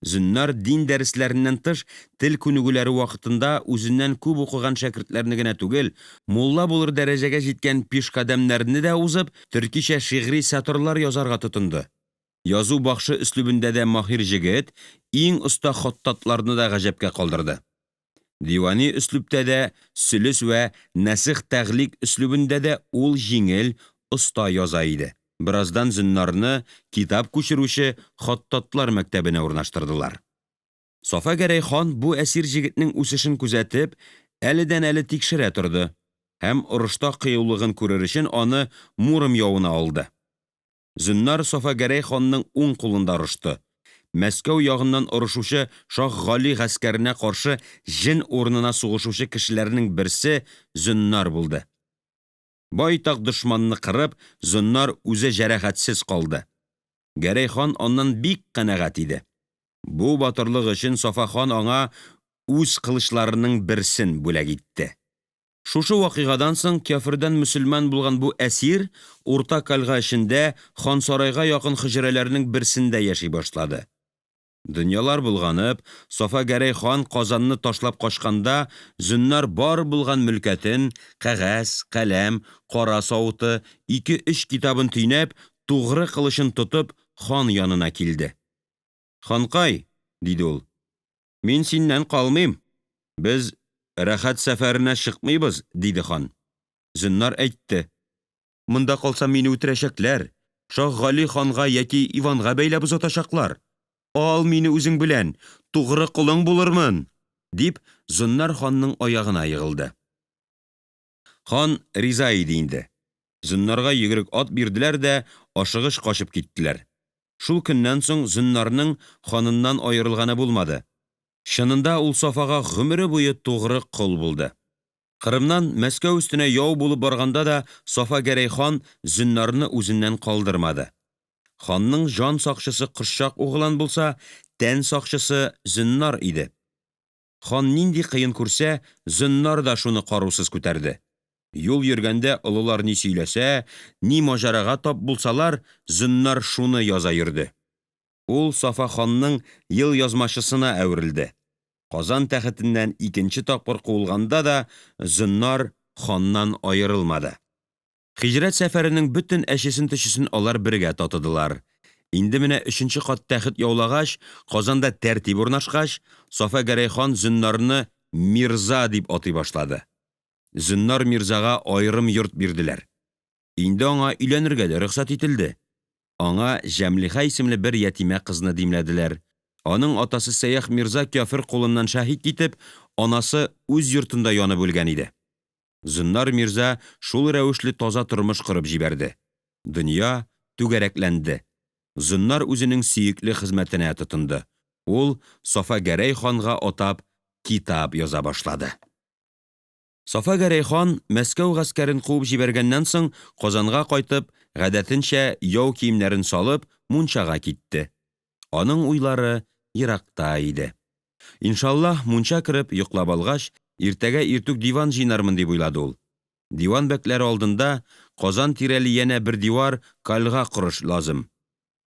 Зөннар дин дәресләреннән тыш тел күнегүләре вакытында үзеннән күп укыган шәкертләрне генә түгел, мулла булыр дәрәҗәгә җиткән пишкадәмнәрне дә узып, төркичә шигъри сәтырлар язарга тотынды. Язу бахшы өслүбендә дә маһир җегет иң оста хаттатларны да гаҗәпкә калдырды. Дивани өслүбтә дә, сөлес вә нәсех тәгълик өслүбендә дә ул җиңел, оста яза иде. Бераздан Зөннарны китап күчерүче хаттатлар мәктәбенә урнаштырдылар. Сафа Гәрәй хан бу әсир җегетнең үсешен күзәтеп, әледән-әле тикшерә торды һәм орышта кыюлыгын күрер өчен аны Муром явына алды. Зөннар Сафа Гәрәй ханның уң кулында орышты. Мәскәү ягыннан орышучы Шаһ Гали гаскәренә каршы җен урынына сугышучы кешеләрнең берсе Зөннар булды. Байтак дошманны кырып, Зөннар үзе җәрәхәтсез калды. Гәрәй хан аннан бик канәгать иде. Бу батырлык өчен Сафа хан аңа үз кылычларының берсен бүләк итте. Шушы вакыйгадан соң кяфердән мөселман булган бу әсир Урта кальга эчендә хансарайга якын хөҗрәләрнең берсендә яши башлады. Дөньялар болганып, Сафа Гәрәй хан Казанны ташлап качканда, Зөннар бар булган мөлкәтен, кәгазь, каләм, кара савыты, ике-өч китабын төйнәп, тугры кылычын тотып, хан янына килде. Ханкай, диде ул, мин синнән калмыйм. Без рәхәт сәфәренә чыкмыйбыз, диде хан. Зөннар әйтте, монда калсам мине үтерәчәкләр, Шаһгали ханга яки Иванга бәйләп озатачаклар. Ал мине үзең белән, тугры колың булырмын, дип, Зөннар ханның аягына егылды. Хан риза иде инде. Зөннарга йөгерек ат бирделәр дә ашыгыч качып киттеләр. Шул көннән соң Зөннарның ханыннан аерылганы булмады. Чынында ул Сафага гомере буе тугры кол булды. Кырымнан Мәскәү өстенә яу булып барганда да Сафа Гәрәй хан Зөннарны үзеннән калдырмады. Ханның җан сакчысы Кошчак углан булса, тән сакчысы Зөннар иде. Хан нинди кыен күрсә, Зөннар да шуны карусыз күтәрде. Юл йөргәндә олылар ни сөйләсә, ни маҗарага тап булсалар, Зөннар шуны яза йөрде. Ул Сафа ханның елъязмачысына әверелде. Казан тәхетеннән икенче тапкыр куылганда да Зөннар ханнан аерылмады. Һиҗрәт сәфәренең бөтен әчесен-төчесен алар бергә татыдылар. Инде менә өченче кат тәхет яулагач, Казанда тәртип урнашкач, Сафа Гәрәй хан Зөннарны мирза дип атый башлады. Зөннар мирзага аерым йорт бирделәр. Инде аңа өйләнергә дә рөхсәт ителде. Аңа Җәмлиха исемле бер ятимә кызны димләделәр. Аның атасы Сәях мирза кяфер кулыннан шәһит китеп, анасы үз йортында янып үлгән иде. Зөннар мирза шул рәвешле таза тормыш корып җибәрде. Дөнья түгәрәкләнде. Зөннар үзенең сөекле хезмәтенә тотынды. Ул Сафа Гәрәй ханга атап китап яза башлады. Сафа Гәрәй хан Мәскәү гаскәрен куып җибәргәннән соң Казанга кайтып, гадәтенчә яу киемнәрен салып, мунчага китте. Аның уйлары еракта иде. Иншаллаһ, мунча кереп, йоклап алгач, иртәгә иртүк диван җыйнармын дип уйлады ул. Диван бәкләре алдында Казан тирәли янә бер дивар кальга корыш лазым.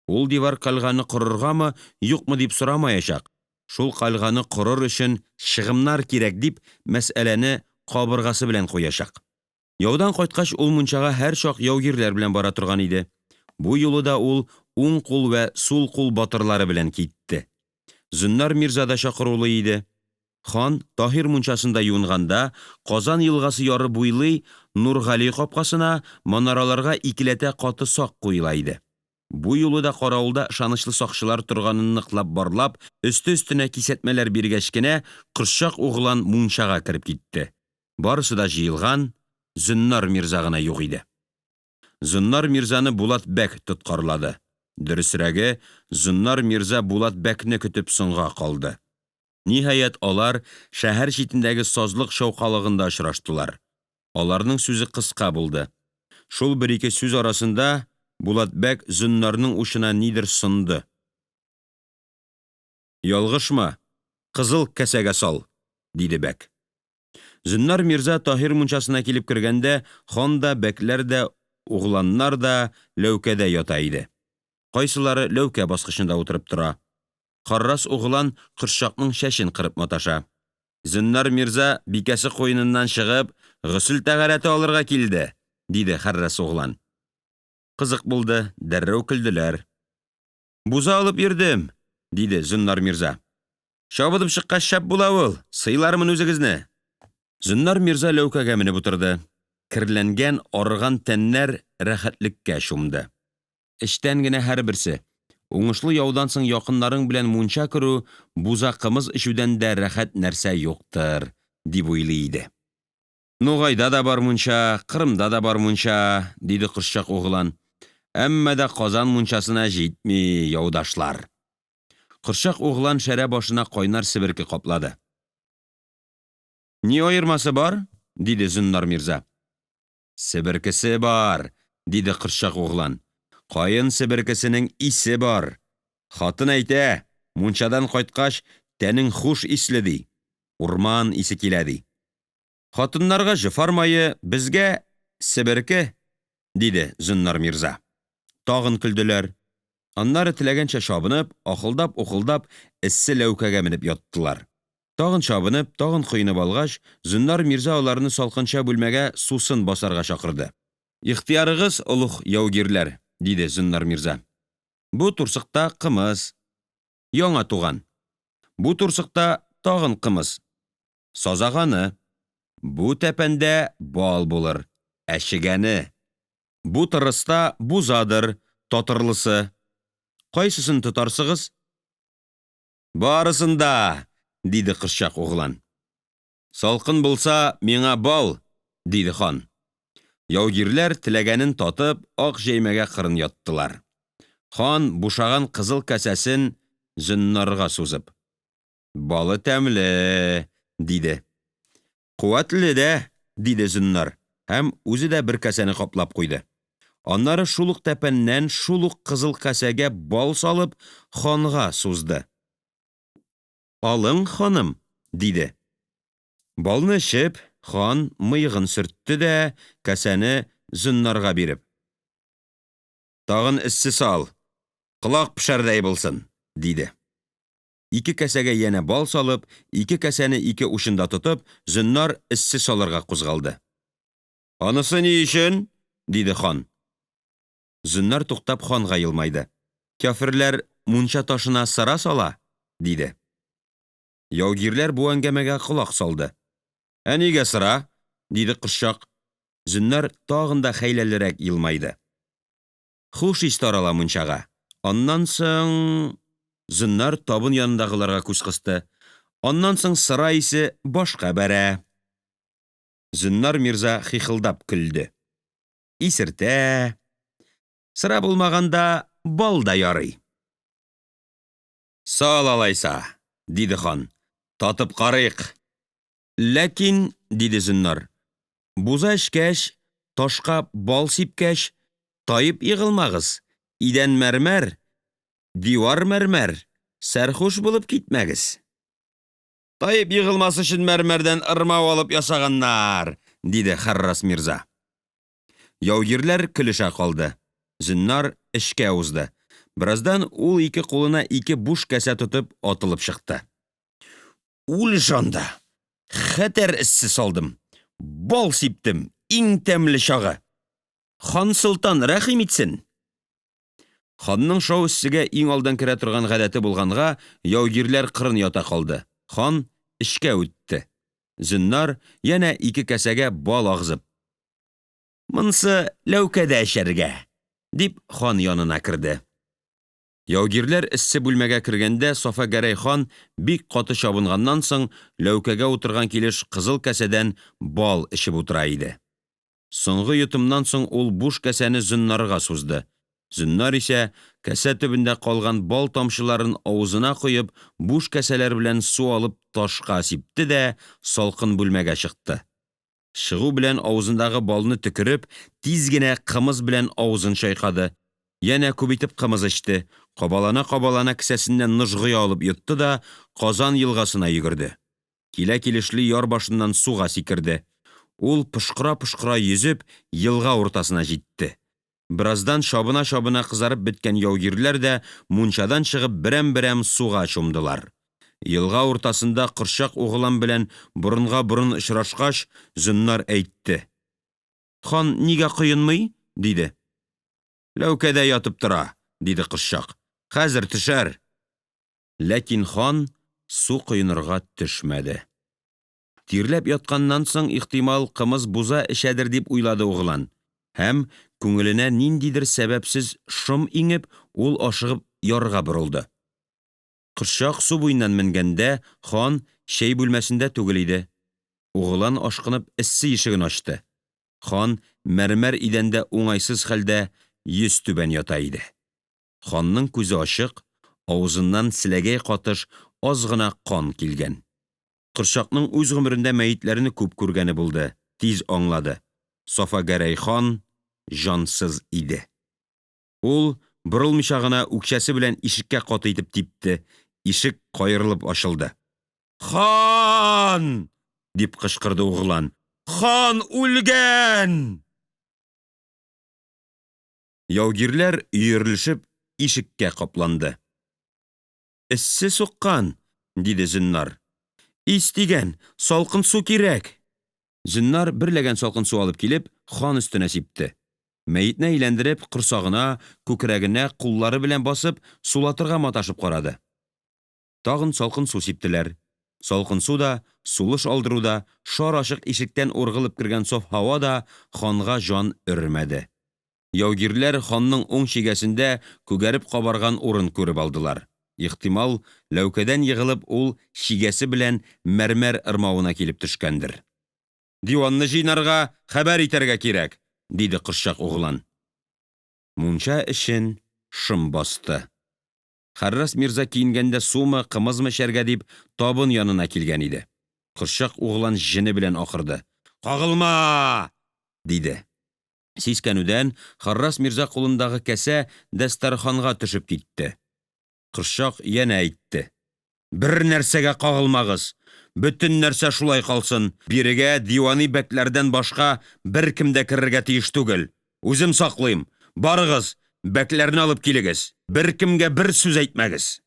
Ул дивар кальганы корыргамы, юкмы дип сорамаячак, шул кальганы корыр өчен чыгымнар кирәк дип, мәсьәләне кабыргасы белән куячак. Яудан кайткач, ул мунчага һәрчак яугирләр белән бара торган иде. Бу юлы да ул уң кул вә сул кул батырлары белән китте. Зөннар мирза да чакырулы иде. Хан Таһир мунчасында юынганда, Казан елгасы яры буйлый Нургали капкасына, манараларга икеләтә каты сак куела иде. Бу юлы да каравылда ышанычлы сакчылар торганын ныклап барлап, өсте-өстенә кисәтмәләр биргәч кенә, Кошчак углан мунчага кереп китте. Барысы да җыелган, Зөннар мирза гына юк иде. Зөннар мирзаны Булат бәк тоткарлады. Дөресрәге, Зөннар мирза Булат бәкне көтеп соңга калды. Ниһаять, алар шәһәр читендәге сазлык чаукалыгында очраштылар. Аларның сүзе кыска булды. Шул бер-ике сүз арасында Булат бәк Зөннарның учына нидер сонды. Ялгышма, кызыл касәгә сал, диде бәк. Зөннар мирза Таһир мунчасына килеп кергәндә, хан да, бәкләр дә, угланнар да ләүкәдә ята иде. Кайсылары ләүкә баскычында утырып тора. Харрас углан Кошчакның чәчен кырып маташа. Зөннар мирза, бикәсе куеныннан чыгып, госел тәһарәте алырга килде, диде Харрас углан. Кызык булды, дәррәү көлделәр. Буза алып йөрдем, диде Зөннар мирза. Чабынып чыккач шәп була ул, сыйлармын үзегезне. Зөннар мирза ләүкәгә менеп утырды. Керләнгән, арыган тәннәр рәхәтлеккә чумды. Эчтән генә һәрберсе, уңышлы яудан соң якыннарың белән мунча керү, буза кымыз эчүдән дә рәхәт нәрсә юктыр, дип уйлый иде. Нугайда да бар мунча, Кырымда да бар мунча, диде Кошчак углан. Әмма дә Казан мунчасына җитми, яудашлар. Кошчак углан шәрә башына кайнар себерке каплады. Ни аермасы бар? диде Зөннар мирза. Себеркесе бар, диде Кошчак углан, каен себеркесенең исе бар. Хатын әйтә, мунчадан кайткач, тәнең хуш исле, ди, урман исе килә, ди. Хатыннарга җофар мае, безгә себерке, диде Зөннар мирза. Тагын көлделәр. Аннары, теләгәнчә чабынып, ахылдапухылдап, эссе ләүкәгә менеп яттылар. Тагын чабынып, тагын коенып алгач, Зөннар мирза аларны салкынча бүлмәгә сусын басарга чакырды. Ихтыярыгыз, олуг яугирләр, диде Зөннар мирза. Бу турсыкта кымыз, яңа туган. Бу турсыкта тагын кымыз, сазаганы. Бу тәпәндә бал булыр, әчегәне. Бу тырыста бузадыр, татырлысы. Кайсысын тотарсыгыз? Барысын да! Диде Кошчак углан. Салкын булса, миңа бал, диде хан. Яугирләр, теләгәнен татып, ак җәймәгә кырын яттылар. Хан бушаган кызыл касәсен Зөннарга сузып Балы тәмле, диде. Куәтле дә, диде Зөннар һәм үзе дә бер касәне каплап куйды. Аннары шул ук тәпәннән шул ук кызыл касәгә бал салып, ханга сузды. Алың, ханым, диде. Балны эчеп, хан мыегын сөртте дә, касәне Зөннарга биреп Тагын эссе сал, колак пешәрдәй булсын, диде. Ике касәгә янә бал салып, ике касәне ике учында тотып, Зөннар эссе салырга кузгалды. Анысы ни өчен? диде хан. Зөннар туктап ханга елмайды. Кяферләр мунча ташына сыра сала, диде. Яугирләр бу әңгәмәгә колак салды. Ә нигә сыра? диде Кошчак. Зөннар тагын да хәйләлерәк елмайды. Хуш ис тарала мунчага. Аннан соң... Зөннар табын янындагыларга күз кысты. Аннан соң сыра исе башка бәрә. Зөннар мирза хихылдап көлде. Исертә. Сыра булмаганда, бал да ярый. Сал алайса, диде хан, татып карыйк. Ләкин, диде Зөннар, буза эчкәч, ташка бал сипкәч, таеп егылмагыз, идән мәрмәр, дивар мәрмәр, сәрхуш булып китмәгез. Таеп егылмас өчен мәрмәрдән ырмау алып ясаганнар, диде Харрас мирза. Яугирләр көлешә калды. Зөннар эчкә узды. Бераздан ул ике кулына ике буш касә тотып атылып чыкты. Үлеш анда! Хәтәр эссе салдым. Бал сиптем, иң тәмле чагы. Хан солтан рәхим итсен! Ханның шау эссегә иң алдан керә торган гадәте булганга, яугирләр кырын ята калды. Хан эчкә үтте. Зөннар янә ике касәгә бал агызып Монсы ләүкәдә эчәргә! Дип, хан янына керде. Яугирләр эссе бүлмәгә кергәндә Сафа Гәрәй хан, бик каты чабынганнан соң, ләүкәгә утырган килеш кызыл касәдән бал эчеп утыра иде. Соңгы йотымнан соң ул буш касәне Зөннарга сузды. Зөннар исә, касә төбендә калган бал тамчыларын авызына коеп, буш касәләр белән су алып ташка сипте дә салкын бүлмәгә чыкты. Чыгу белән авызындагы балны төкереп, тиз генә кымыз белән авызын чайкады, янә күп итеп кымыз эчте, кабаланакабалана кесәсеннән нужгое алып йотты да Казан елгасына йөгерде. Киләкилешли яр башыннан суга сикерде. Ул, пошкырапошкыра йөзеп, елга уртасына җитте. Бераздан чабыначабына кызарып беткән яугирләр дә мунчадан чыгып берәмберәм суга чумдылар. Елга уртасында Кошчак углан белән борынгаборын очрашкач, Зөннар әйтте Хан нигә коенмый? диде. Ләүкәдә ятып тора, диде Кошчак. Хәзер төшәр. Ләкин хан су коенырга төшмәде. Тирләп ятканнан соң, ихтимал, кымыз буза эчәдер дип уйлады углан. Һәм, күңеленә ниндидер сәбәпсез шом иңеп, ул ашыгып ярга борылды. Кошчак су буеннан менгәндә, хан чәй бүлмәсендә түгел иде. Углан ашкынып эссе ишеген ачты. Хан мәрмәр идәндә уңайсыз хәлдә йөзтүбән ята иде. Ханның күзе ачык, авызыннан селәгәй катыш аз гына кан килгән. Кошчакның үз гомерендә мәетләрне күп күргәне булды, тиз аңлады. Сафа-Гәрәй хан җансыз иде. Ул борылмыйча гына үкчәсе белән ишеккә каты итеп типте, ишек каерылып ачылды. Хан! дип кычкырды углан. Хан үлгән! Яугирләр өерелешеп ишеккә капланды. Эссе суккан! диде Зөннар. Ис тигән, салкын су кирәк! Зөннар, бер ләгән салкын су алып килеп, хан өстенә сипте. Мәетне әйләндереп, корсагына, күкрәгенә куллары белән басып, сулатырга маташып карады. Тагын салкын су сиптеләр. Салкын су да, сулыш алдыру да, шар ачык ишектән ургылып кергән саф һава да ханга җан өрмәде. Яугирләр ханның уң чигәсендә күгәреп кабарган урын күреп алдылар. Ихтимал, ләүкәдән егылып, ул чигәсе белән мәрмәр ырмавына килеп төшкәндер. Диванны җыйнарга, хәбәр итәргә кирәк, диде Кошчак углан. Мунча эчен шом басты. Харрас мирза киенгәндә сумы, кымызмы эчәргә дип табын янына килгән иде. Кошчак углан җене белән акырды. Кагылма! диде. Сискәнүдән Харрас мирза кулындагы касә дәстәрханга төшеп китте. Кошчак янә әйтте. Бер нәрсәгә кагылмагыз! Бөтен нәрсә шулай калсын! Бирегә дивани бәкләрдән башка беркем дә керергә тиеш түгел! Үзем саклыйм! Барыгыз, бәкләрне алып килегез! Беркемгә бер сүз әйтмәгез!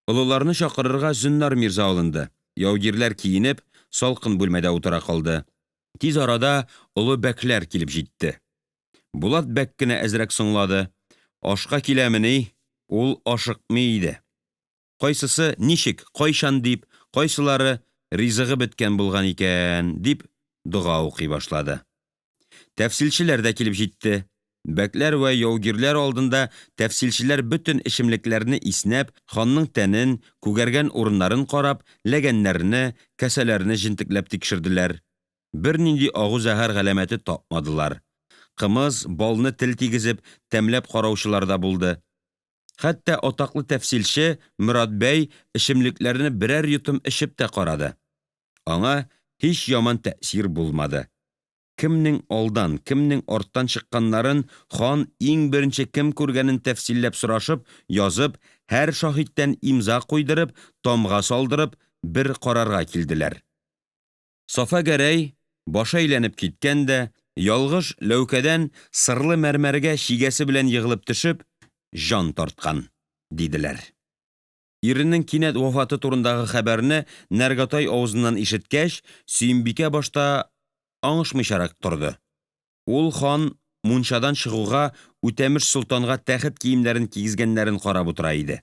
Олыларны чакырырга Зөннар мирза алынды. Яугирләр киенеп, салкын бүлмәдә утыра калды. Тиз арада олы бәкләр килеп җитте. Булат бәк кенә әзрәк соңлады. Ашка киләмени, ул ашыкмый иде. Кайсысы ничек, кайчан дип, кайсылары ризыгы беткән булган икән, дип дога укый башлады. Тәфсилчеләр дә килеп җитте. Бәкләр вә яугирләр алдында тәфсилчеләр бөтен эчемлекләрне иснәп, ханның тәнен, күгәргән урыннарын карап, ләгәннәрне, касәләрне җентекләп тикшерделәр. Бернинди агу-зәһәр галәмәте тапмадылар. Кымыз, балны тел тигезеп, тәмләп караучылар да булды. Хәтта атаклы тәфсилче Морад бәй эчемлекләрне берәр йотым эчеп тә карады. Аңа һич яман тәэсир булмады. Кемнең алдан, кемнең арттан чыкканнарын, хан иң беренче кем күргәнен тәфсилләп сорашып, язып, һәр шаһиттән имза куйдырып, тамга салдырып, бер карарга килделәр. Сафа Гәрәй башы әйләнеп киткән дә, ялгыш ләүкәдән сырлы мәрмәргә чигәсе белән егылып төшеп, җан тарткан, диделәр. Иренең кинәт вафаты турындагы хәбәрне Нәргәтай авызыннан ишеткәч, Сөембикә башта аңышмыйчарак торды. Ул хан мунчадан чыгуга Үтәмеш солтанга тәхет киемнәрен кигезгәннәрен карап утыра иде.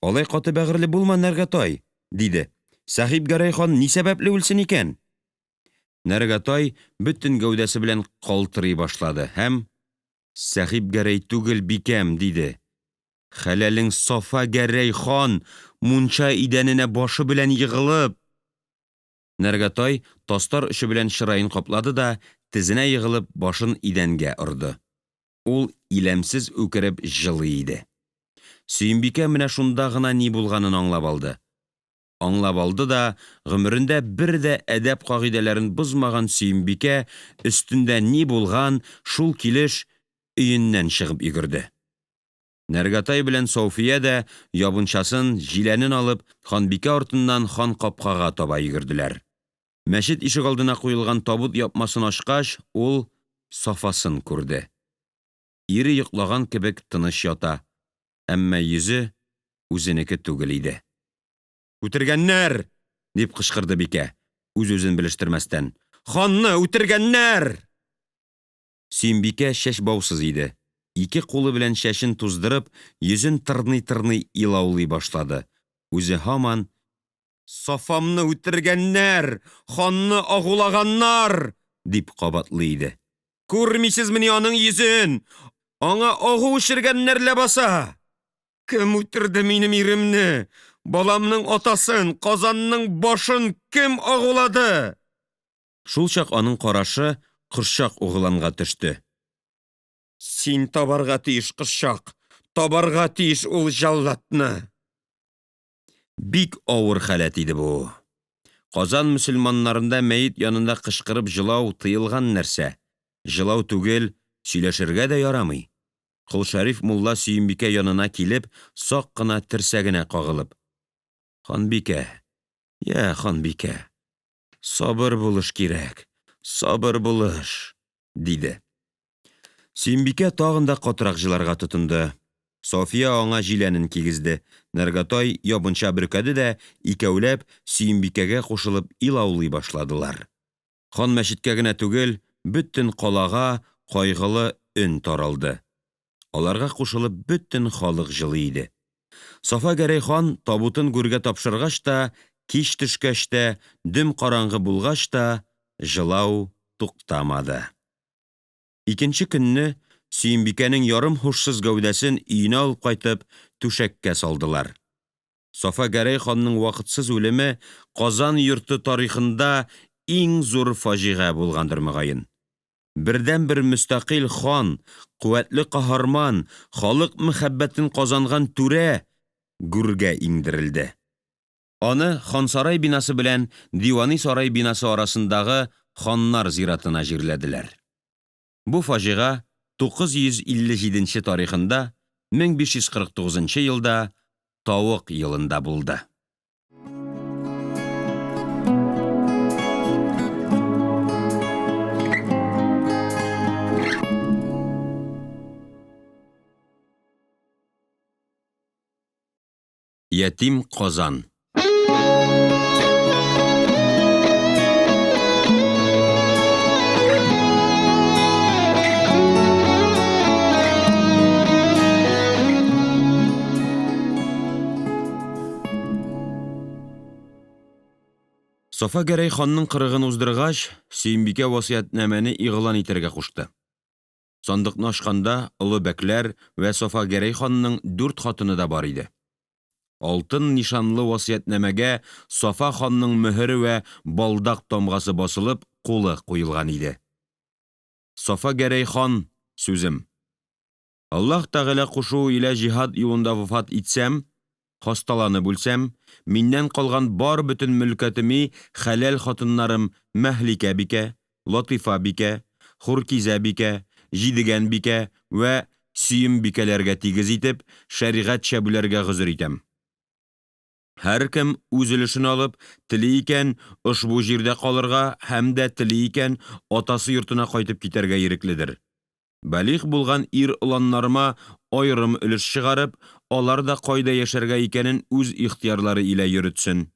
Алай каты бәгырьле булма, Нәргәтай, диде. Сәхибгәрәй хан ни сәбәпле үлсен икән? Нәргәтай бөтен гәүдәсе белән калтырый башлады һәм Сәхибгәрәй түгел, бикәм, диде. Хәләлең Сафа Гәрәй хан мунча идәненә башы белән егылып... Нәргәтай тастар очы белән чыраен каплады да, тезенә егылып, башын идәнгә орды. Ул иләмсез үкереп җылый иде. Сөембикә менә шунда гына ни булганын аңлап алды. Аңлап алды да, гомерендә бер дә әдәп кагыйдәләрен бозмаган Сөембикә өстендә ни булган, шул килеш өеннән чыгып йөгерде. Нәргәтай белән Сауфия дә ябынчасын, җиләнен алып, ханбикә артыннан хан капкага таба йөгерделәр. Мәчет ишегалдына куелган табут япмасын ачкач, ул Сафасын күрде. Ире йоклаган кебек тыныч ята, әмма йөзе үзенеке түгел иде. Үтергәннәр! дип кычкырды бикә, үзүзен белештермәстән. Ханны үтергәннәр! Сөембикә чәчбаусыз иде. Ике кулы белән чәчен туздырып, йөзен тырныйтырный илаулый башлады. Үзе һаман Сафамны үтергәннәр! Ханны агулаганнар! дип кабатлый иде. Күрмисезмени аның йөзен? Аңа агу эчергәннәр ләбаса! Кем үтерде минем иремне? Баламның атасын, Казанның башын кем агулады? Шулчак аның карашы Кошчак угланга төште. Син табарга тиеш, Кошчак! Табарга тиеш ул җәлладны! Бик авыр халәт иде бу. Казан мөселманнарында мәет янында кычкырып җылау тыелган нәрсә. Җылау түгел, сөйләшергә дә ярамый. Колшәриф мулла Сөембикә янына килеп, сак кына терсәгенә кагылып Ханбикә, йа ханбикә, сабыр булыш кирәк, сабыр булыш, диде. Сөембикә тагын да катырак җыларга тотынды. Сафия аңа җиләнен кигезде, Наргатай ябынча бөркәде дә икәүләп Сөембикәгә кушылып илаулый башладылар. Хан-мәчеткә генә түгел, бөтен калага кайгылы өн таралды. Аларга кушылып бөтен халык җылый иде. Сафа-Гәрәй хан табутын гүргә тапшыргач та, кич төшкәч тә, дөм караңгы булгач та җылау туктамады. Икенче көнне Сөембикәнең ярым һушсыз гәүдәсен өенә алып кайтып, түшәккә салдылар. Сафа-Гәрәй ханның вакытсыз үлеме Казан йорты тарихында иң зур фаҗига булгандыр, мөгаен. Бердәнбер мөстәкыйль хан, куәтле каһарман, халык мәхәббәтен казанган түрә гүргә иңдерелде. Аны Хансарай бинасы белән Дивани сарай бинасы арасындагы ханнар зиратына җирләделәр. Бу фаҗига 957 тарихында, 1549 елда, Тавык елында булды. Ятим Казан Сафа Гәрәй ханның кырыгын уздыргач, Сөембикә васыятьнамәне игълан итәргә кушты. Сандыкны ачканда олы бәкләр вә Сафа Гәрәй ханның дүрт хатыны да бар иде. Алтын нишанлы васыятьнамәгә Сафа ханның мөһере вә балдак тамгасы басылып, кулы куелган иде. Сафа Гәрәй хан сүзем. Аллаһ Тәгалә кушуы илә җиһад юлында вафат итсәм, хасталанып үлсәм, миннән калган бар бөтен мөлкәтеми хәләл хатыннарым Мәһликә бикә, Латыйфа бикә, Хуркизә бикә, Җидегән бикә вә Сөембикәләргә тигез итеп, шәригатьчә бүләргә гозер итәм. Һәркем үз өлешен алып, тели икән, ошбу җирдә калырга һәм дә тели икән, атасы йортына кайтып китәргә ирекледер. Балигъ булган ир оланнарыма аерым өлеш чыгарып, алар да кайда яшәргә икәнен үз ихтыярлары илә йөретсен.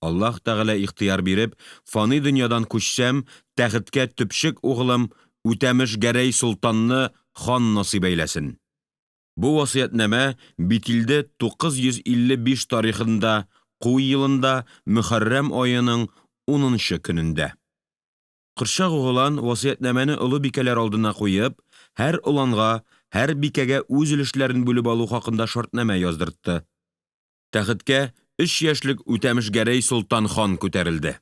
Аллаһ Тәгалә ихтыяр биреп, фани дөньядан күчсәм, тәхеткә төпчек углым Үтәмеш Гәрәй солтанны хан насыйп әйләсен. Бу васыятьнамә бителде 955 тарихында, Куй елында, мөхәррәм аеның унынчы көнендә. Кошчак углан, васыятьнамәне олы бикәләр алдына куеп, һәр оланга, һәр бикәгә үз өлешләрен бүлеп алу хакында шартнамә яздыртты. Тәхеткә өч яшьлек Үтәмешгәрәй Солтан хан күтәрелде.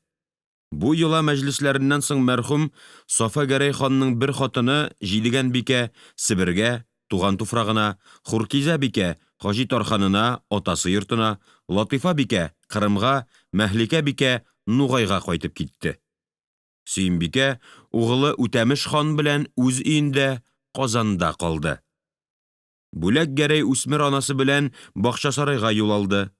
Бу йола мәҗлесләреннән соң мәрхүм Сафа Гәрәй ханның бер хатыны Җидегән бикә Себергә, туган туфрагына, Хуркизә бикә Хаҗи Тарханына, атасы йортына, Латыйфа бикә Кырымга, Мәһликә бикә Нугайга кайтып китте. Сөембикә угылы Үтәмеш хан белән үз өендә, Казанда калды. Бүләк Гәрәй үсмер анасы белән Бакчасарайга юл алды.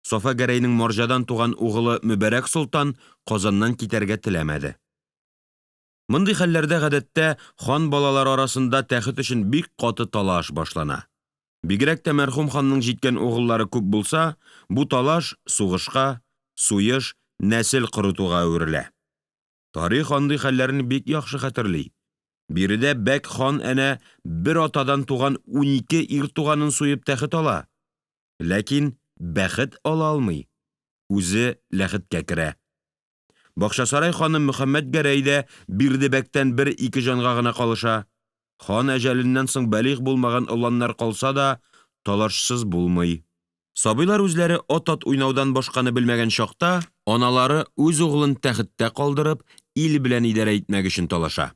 Сафа Гәрәйнең марҗадан туган угылы Мөбарәк солтан Казаннан китәргә теләмәде. Мондый хәлләрдә гадәттә хан балалары арасында тәхет өчен бик каты талаш башлана. Бигрәк тә мәрхүм ханның җиткән угыллары күп булса, бу талаш сугышка, суеш, нәсел корытуга әверелә. Тарих андый хәлләрне бик яхшы хәтерли. Биредә бәк хан әнә бер атадан туган 12 ир туганын суеп тәхет ала. Ләкин бәхет ала алмый, үзе ләхеткә керә. Бакчасарай ханы Мөхәммәтгәрәй дә Бирдебәктән бер-ике җанга гына калыша. Хан әҗәленнән соң балигъ булмаган оланнар калса да, талашсыз булмый. Сабыйлар үзләре ат-ат уйнаудан башканы белмәгән чакта, аналары үз углын тәхеттә калдырып, ил белән идарә итмәк өчен талаша.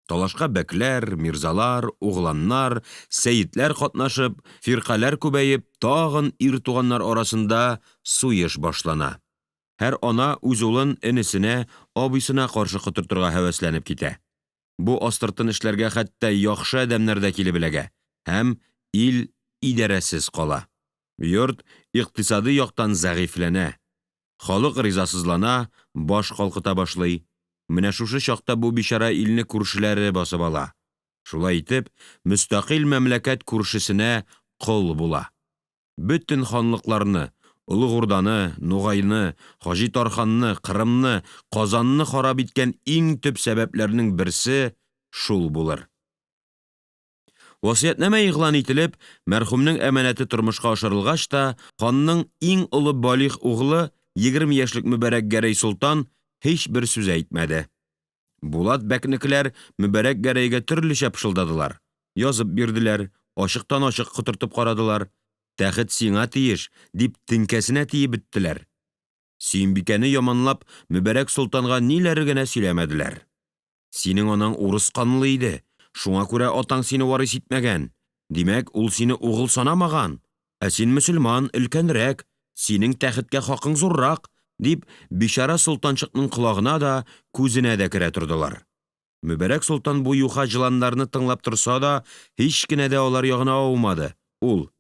Талашка бәкләр, мирзалар, угланнар, сәетләр катнашып, фиркаләр күбәеп, тагын ир туганнар арасында суеш башлана. Һәр ана үз улын энесенә, абыйсына каршы котыртырга һәвәсләнеп китә. Бу астыртын эшләргә хәтта яхшы адәмнәр дә килеп эләгә һәм ил идарәсез кала, йорт икътисади яктан зәгыйфьләнә, халык ризасызлана, баш калкыта башлый, менә шушы чакта бу бичара илне күршеләре басып ала, шулай итеп, мөстәкыйль мәмләкәт күршесенә кол була. Бөтен ханлыкларны Олыг Урданы, Нугайны, Хаҗитарханны, Кырымны, Казанны харап иткән иң төп сәбәпләрнең берсе шул булыр. Васыятьнамә игълан ителеп, мәрхүмнең әманәте тормышка ашырылгач та, ханның иң олы балигъ углы, 20 яшьлек Мөбарәк Гәрәй солтан һичбер сүз әйтмәде. Булат бәкнекеләр Мөбарәк Гәрәйгә төрлечә пышылдадылар, язып бирделәр, ачыктаначык котыртып карадылар, тәхет сиңа тиеш, дип теңкәсенә тиеп беттеләр, Сөембикәне яманлап Мөбарәк солтанга ниләр генә сөйләмәделәр. Синең анаң урыс канлы иде, шуңа күрә атаң сине варис итмәгән, димәк, ул сине угыл санамаган, ә син мөселман, өлкәнрәк, синең тәхеткә хакың зуррак, дип, бичара солтанчыкның колагына да, күзенә дә керә тордылар. Мөбарәк солтан бу юха җыланнарны тыңлап торса да, һич кенә дә алар ягына аумады, ул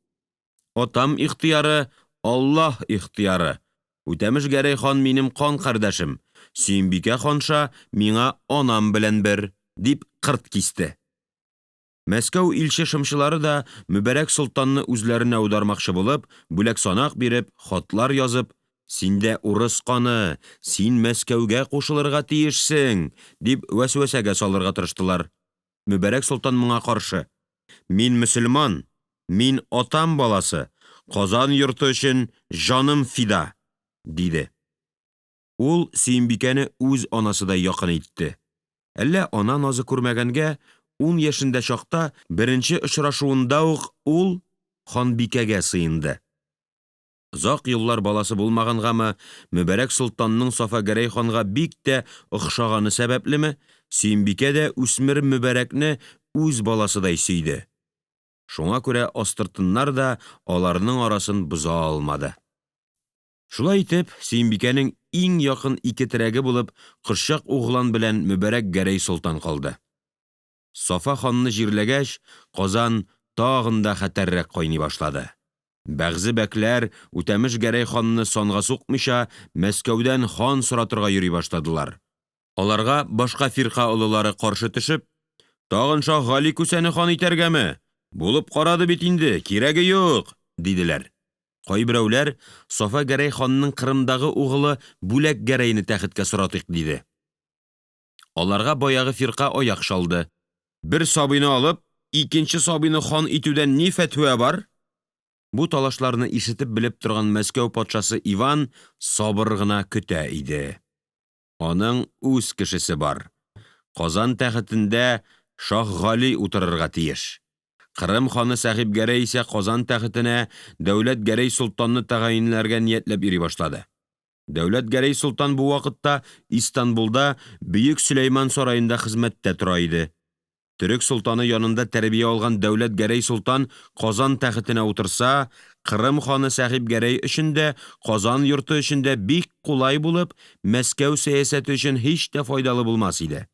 Атам ихтыяры Аллаһ ихтыяры. Үтәмеш Гәрәй хан минем кан кардәшем, Сөембикә ханша миңа анам белән бер, дип кырт кисте. Мәскәү илче-шымчылары да Мөбарәк солтанны үзләренә аудармакчы булып, бүләксанак биреп, хатлар язып Синдә урыс каны, син Мәскәүгә кушылырга тиешсең, дип вәсвәсәгә салырга тырыштылар. Мөбарәк солтан моңа каршы Мин мөселман, мин атам баласы, Казан йорты өчен җаным фида, диде. Ул Сөембикәне үз анасыдай якын итте. Әллә ана назы күрмәгәнгә, ун яшендә чакта, беренче очрашуында ук ул ханбикәгә сыенды. Озак еллар баласы булмагангамы, Мөбарәк солтанның Сафа Гәрәй ханга бик тә охшаганы сәбәплеме, Сөембикә дә үсмер Мөбарәкне үз баласыдай сөйде. Шуңа күрә астыртыннар да аларның арасын боза алмады. Шулай итеп, Сөембикәнең иң якын ике терәге булып Кошчак углан белән Мөбарәк Гәрәй солтан калды. Сафа ханны җирләгәч, Казан тагын да хәтәррәк кайный башлады. Бәгъзе бәкләр, Үтәмеш Гәрәй ханны санга сукмыйча, Мәскәүдән хан соратырга йөри башладылар. Аларга башка фирка олылары каршы төшеп Тагын Шаһгали күсәне хан итәргәме? Булып карады бит инде, кирәге юк! диделәр. Кайберәүләр Сафа Гәрәй ханның Кырымдагы угылы Бүләк Гәрәйне тәхеткә соратыйк, диде. Аларга баягы фирка аяк чалды Бер сабыйны алып, икенче сабыйны хан итүдән ни фәтва бар? Бу талашларны ишетепбелеп торган Мәскәү патшасы Иван сабыр гына көтә иде. Аның үз кешесе бар Казан тәхетендә Шаһгали утырырга тиеш. Кырым ханы Сәхибгәрәй исә Казан тәхетенә ДәүләтГәрәй солтанны тәгаенләргә ниятләп йөри башлады. ДәүләтГәрәй солтан бу вакытта Истанбулда Бөек Сөләйман сараенда хезмәттә тора иде. Төрек солтаны янында тәрбия алган ДәүләтГәрәй солтан Казан тәхетенә утырса, Кырым ханы Сәхибгәрәй өчен дә, Казан йорты өчен дә бик кулай булып, Мәскәү сәясәте өчен һич тә файдалы булмас иде.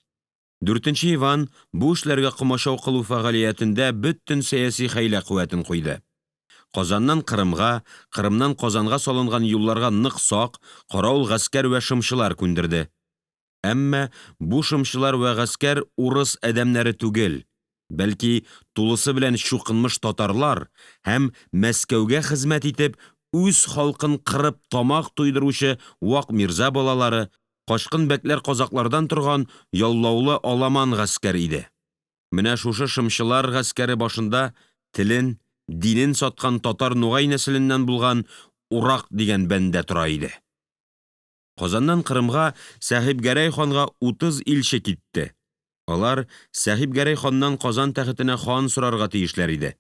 Дүртенче Иван бу эшләргә комачау кылу фәгалиятендә бөтен сәяси хәйлә куәтен куйды. Казаннан Кырымга, Кырымнан Казанга салынган юлларга нык сак, каравыл гаскәр вә шымчылар күндерде. Әмма бу шымчылар вә гаскәр урыс адәмнәре түгел, бәлки тулысы белән чукынмыш татарлар һәм Мәскәүгә хезмәт итеп, үз халкын кырып тамак туйдыручы вак мирза балалары, качкын бәкләрказаклардан торган яллаулы аламан гаскәр иде. Менә шушы шымчылар гаскәре башында телен, динен саткан татарнугай нәселеннән булган Урак дигән бәндә тора иде. Казаннан Кырымга Сәхибгәрәй ханга утыз илче китте. Алар Сәхибгәрәй ханнан Казан тәхетенә хан сорарга тиешләр иде.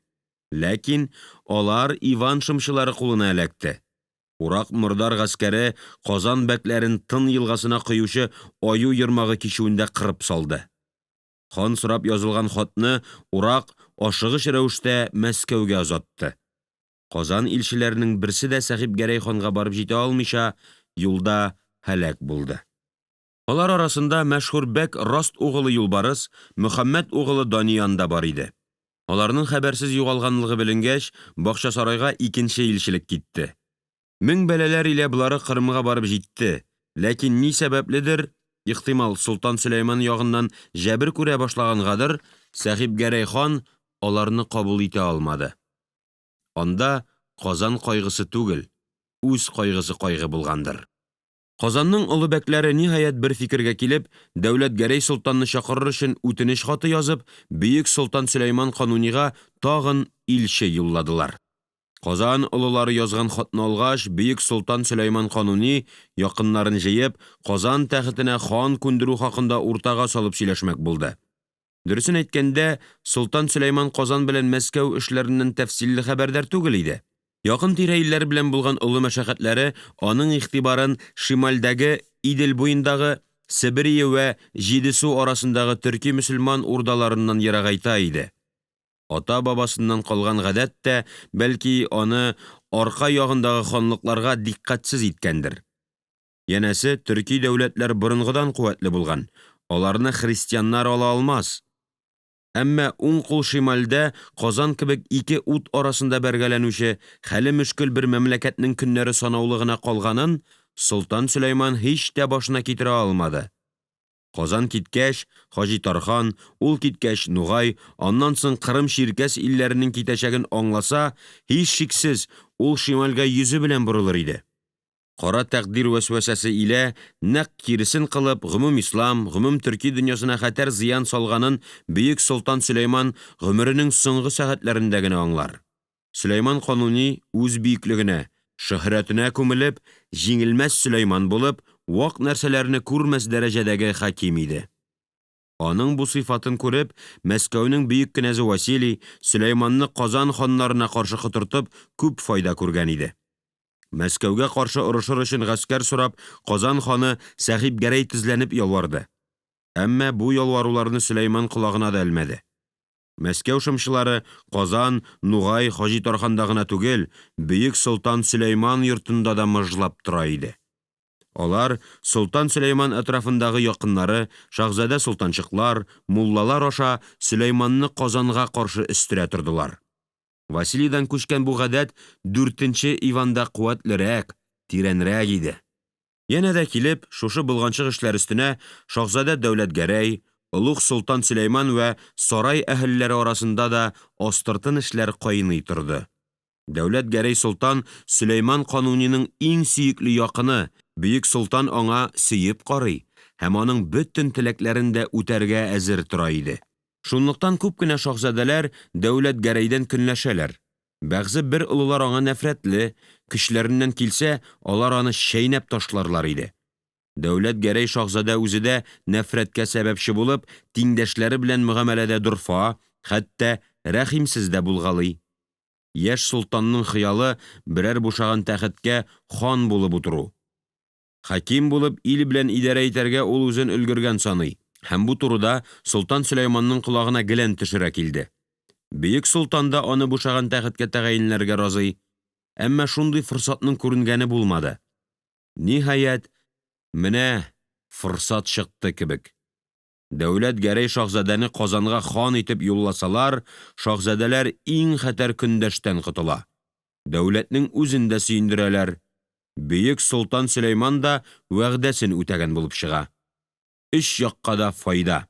Ләкин алар Иван шымчылары кулына эләкте. Урак мордар гаскәре Казан бәкләрен Тын елгасына коючы Аю ермагы кичүендә кырып салды. Хан сорап язылган хатны Урак ашыгыч рәвештә Мәскәүгә озатты. Казан илчеләренең берсе дә Сәхибгәрәй ханга барып җитә алмыйча, юлда һәлак булды. Алар арасында мәшһүр бәк Раст угылы Юлбарыс, Мөхәммәд угылы Даниян да бар иде. Аларның хәбәрсез югалганлыгы беленгәч, Бакчасарайга икенче илчелек китте. Мең бәлаләр илә болары Кырымга барып җитте, ләкин ни сәбәпледер, ихтимал, Солтан Сөләйман ягыннан җәбер күрә башлагангадыр, Сәхибгәрәй хан аларны кабул итә алмады. Анда Казан кайгысы түгел, үз кайгысы кайгы булгандыр. Казанның олы бәкләре, ниһаять, бер фикергә килеп, Дәүләтгәрәй солтанны чакырыр өчен үтенеч хаты язып, бөек Солтан Сөләйман Канунига тагын илче юлладылар. Казан олылары язган хатны алгач, бөек Солтан Сөләйман Кануни, якыннарын җыеп, Казан тәхетенә хан күндерү хакында уртага салып сөйләшмәк булды. Дөресен әйткәндә, Солтан Сөләйман Казан белән Мәскәү эшләреннән тәфсилле хәбәрдар түгел иде. Якын-тирә илләр белән булган олы мәшәкатьләре аның игътибарын шимальдәге Идел буендагы, Себерия вә Җидесу арасындагы төрки-мөселман урдаларыннан ерагайта иде. Ата-бабасыннан калган гадәт тә, бәлки, аны арка ягындагы ханлыкларга дикъкатьсез иткәндер. Янәсе, төрки дәүләтләр борынгыдан куәтле булган, аларны христианнар ала алмас. Әмма уң кул шимальдә Казан кебек ике ут арасында бәргәләнүче, хәле мөшкел бер мәмләкәтнең көннәре санаулы гына калганын Солтан Сөләйман һич тә башына китерә алмады. Казан киткәч, Хаҗитархан, ул киткәч, Нугай, аннан соң Кырым-чиркәс илләренең китәчәген аңласа, һичшиксез, ул шимальгә йөзе белән борылыр иде. Кара тәкъдир вәсвәсәсе илә нәкъ киресен кылып, гомумислам, гомумтөрки дөньясына хәтәр зыян салганын бөек Солтан Сөләйман гомеренең соңгы сәгатьләрендә генә аңлар. Сөләйман Кануни үз бөеклегенә, шөһрәтенә күмелеп, җиңелмәс Сөләйман булып, вак нәрсәләрне күрмәс дәрәҗәдәге хаким иде. Аның бу сыйфатын күреп, Мәскәүнең бөек кенәзе Василий, Сөләйманны Казан ханнарына каршы котыртып, күп файда күргән иде. Мәскәүгә каршы орышыр өчен гаскәр сорап, Казан ханы Сәхибгәрәй тезләнеп ялварды. Әмма бу ялваруларны Сөләйман колагына да элмәде. Мәскәү шымчылары Казан, Нугай, Хаҗитарханда гына түгел, бөек Солтан Сөләйман йортында да мыжлап тора иде. Алар Солтан Сөләйман әтрафындагы якыннары, шаһзадәсолтанчыклар, муллалар аша Сөләйманны Казанга каршы өстерә тордылар. Василийдан күчкән бу гадәт Дүртенче Иванда куәтлерәк, тирәнрәк иде. Янә дә килеп, шушы болганчык эшләр өстенә шаһзадә Дәүләтгәрәй, Олуг солтан Сөләйман вә сарай әһелләре арасында да астыртын эшләр кайный торды. Дәүләтгәрәй солтан Сөләйман Кануниның иң сөекле якыны, бөек солтан аңа сөеп карый һәм аның бөтен теләкләрен дә үтәргә әзер тора иде. Шунлыктан күп кенә шаһзадәләр Дәүләтгәрәйдән көнләшәләр, бәгъзе бер олылар аңа нәфрәтле, көчләреннән килсә, алар аны чәйнәп ташларлар иде. Дәүләтгәрәй шаһзадә үзе дә нәфрәткә сәбәпче булып, тиңдәшләре белән мөгамәләдә дорфа, хәтта рәхимсез дә булгалый. Яшь солтанның хыялы берәр бушаган тәхеткә хан булып утыру. Хаким булып ил белән идарә итәргә ул үзен өлгергән саный һәм бу турыда Солтан Сөләйманның колагына гелән төшерә килде. Бөек солтан да аны бушаган тәхеткә тәгаенләргә разый. Әмма шундый форсатның күренгәне булмады. Ниһаять, менә форсат чыкты кебек. Дәүләтгәрәй шаһзадәне Казанга хан итеп юлласалар, шаһзадәләр иң хәтәр көндәштән котыла. Дәүләтнең үзен дә сөендерәләр. Бөек Солтан Сөләйман да вәгъдәсен үтәгән булып чыга. Өч якка да файда.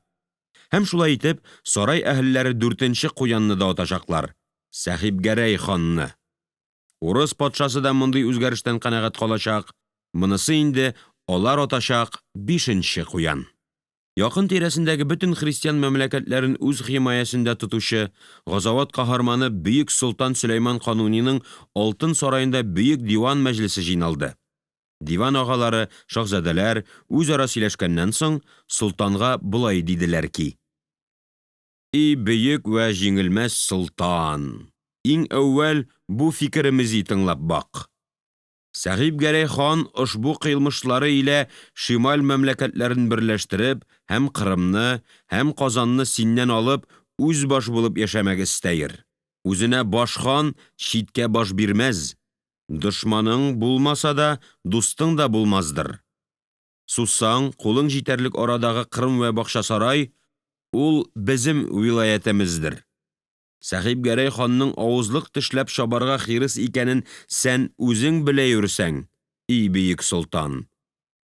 Һәм шулай итеп, сарай әһелләре дүртенче куянны да атачаклар Сәхибгәрәй ханны. Урыс патшасы да мондый үзгәрештән канәгать калачак. Монысы инде алар атачак бишенче куян. Якын-тирәсендәге бөтен христиан мәмләкәтләрен үз химаясендә тотучы, газават каһарманы бөек Солтан Сөләйман Кануниның Алтын сараенда бөек диван мәҗлесе җыйналды. Диван агалары, шаһзадәләр, үзара сөйләшкәннән соң, солтанга болай диделәр ки И бөек вә җиңелмәс солтан, иң әүвәл бу фикеремези тыңлап бак. Сәхибгәрәй хан ошбу кыйлмышлары илә шималь мәмләкәтләрен берләштереп, һәм Кырымны, һәм Казанны синнән алып, үзбаш булып яшәмәк эстәер. Үзенә баш хан читкә баш бирмәз, дошманың булмаса да, дустың да булмаздыр. Сузсаң, кулың җитәрлек арадагы Кырым вә Бакчасарай ул безем вилаятемездер. Сәхибгәрәй ханның авызлык тешләп чабарга хирыс икәнен сән үзең беләюрсәң, и бөек солтан!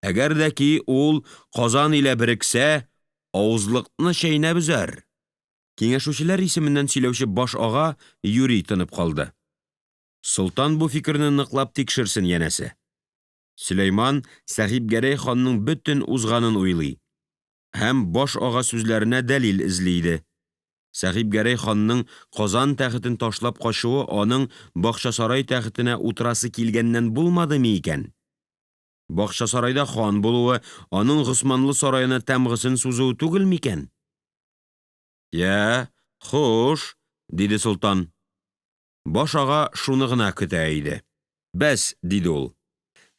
Әгәр дә ки ул Казан илә берексә, авызлыкны чәйнәп өзәр. Киңәшүчеләр исеменнән сөйләүче баш ага юри тынып калды. Солтан бу фикерне ныклап тикшерсен, янәсе. Сөләйман Сәхипгәрәй ханның бөтен узганын уйлый һәм баш ага сүзләренә дәлил эзли иде. Сәхипгәрәй ханның Казан тәхетен ташлап качуы аның Бакчасарай тәхетенә утырасы килгәннән булмадымы икән? Бакчасарайда хан булуы аның Госманлы сараена тәмгысын сузуы түгел микән? Я, хуш, диде солтан. Баш ага шуны гына көтә иде. Бәс, диде ул,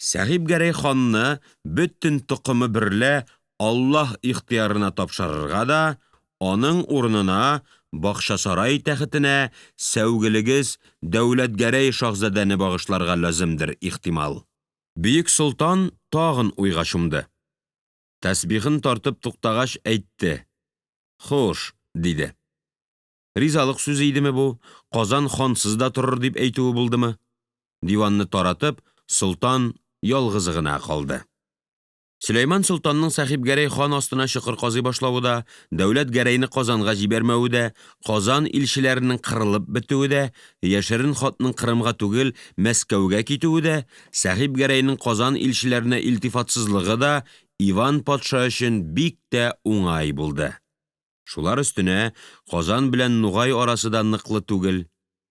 Сәхипгәрәй ханны бөтен токымы берлә Аллаһ ихтыярына тапшырырга да, аның урынына Бакчасарай тәхетенә сәүгелегез Дәүләтгәрәй шаһзадәне багышларга ляземдер, ихтимал. Бөек солтан тагын уйга чумды. Тәсбихен тартып туктагач әйтте Хуш, диде. Ризалык сүзе идеме бу, Казан хансыз да торыр дип әйтүе булдымы? Диванны таратып, солтан ялгызы гына калды. Сөләйман солтанның Сәхипгәрәй хан астына чокыр казый башлавы да, Дәүләт-Гәрәйне Казанга җибәрмәве дә, Казан илчеләренең кырылып бетүе дә, яшерен хатның Кырымга түгел, Мәскәүгә китүе дә, Сәхипгәрәйнең Казан илчеләренә илтифатсызлыгы да Иван патша өчен бик тә уңай булды. Шулар өстенә Казан белән Нугай арасы да ныклы түгел.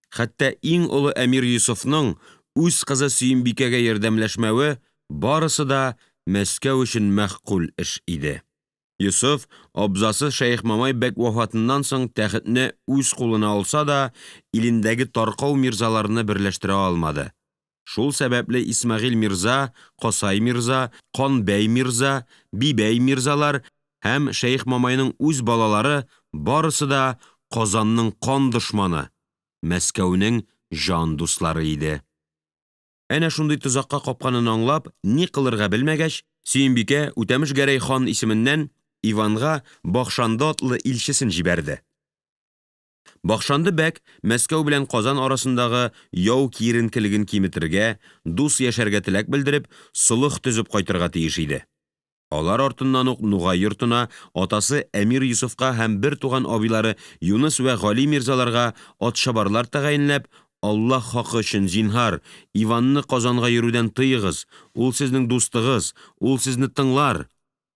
Хәтта иң олы әмир Йосыфның үз кызы Сөембикәгә ярдәмләшмәве барысы да Мәскәү өчен мәгъкуль эш иде. Йосыф, абзасы Шәехмамай бәк вафатыннан соң тәхетне үз кулына алса да, илендәге таркау мирзаларны берләштерә алмады. Шул сәбәпле Исмәгыйль мирза, Касай мирза, Канбәй мирза, Бибәй мирзалар һәм Шәехмамайның үз балалары барысы да Казанның кан дошманы, Мәскәүнең җан дуслары иде. Әнә шундый тозакка капканын аңлап, ни кылырга белмәгәч, Сөембикә Үтәмешгәрәй хан исеменнән Иванга Бакшанды атлы илчесен җибәрде. Бакшанды бәк Мәскәү белән Казан арасындагы яу киеренкелеген киметергә, дус яшәргә теләк белдереп, солых төзеп кайтырга тиеш иде. Алар артыннан ук Нугай йортына, атасы әмир Йосыфка һәм бертуган абыйлары Юныс вә Гали мирзаларга атчабарлар тәгаенләп, Аллаһ хакы өчен, зинһар, Иванны Казанга йөрүдән тыегыз, ул сезнең дустыгыз, ул сезне тыңлар.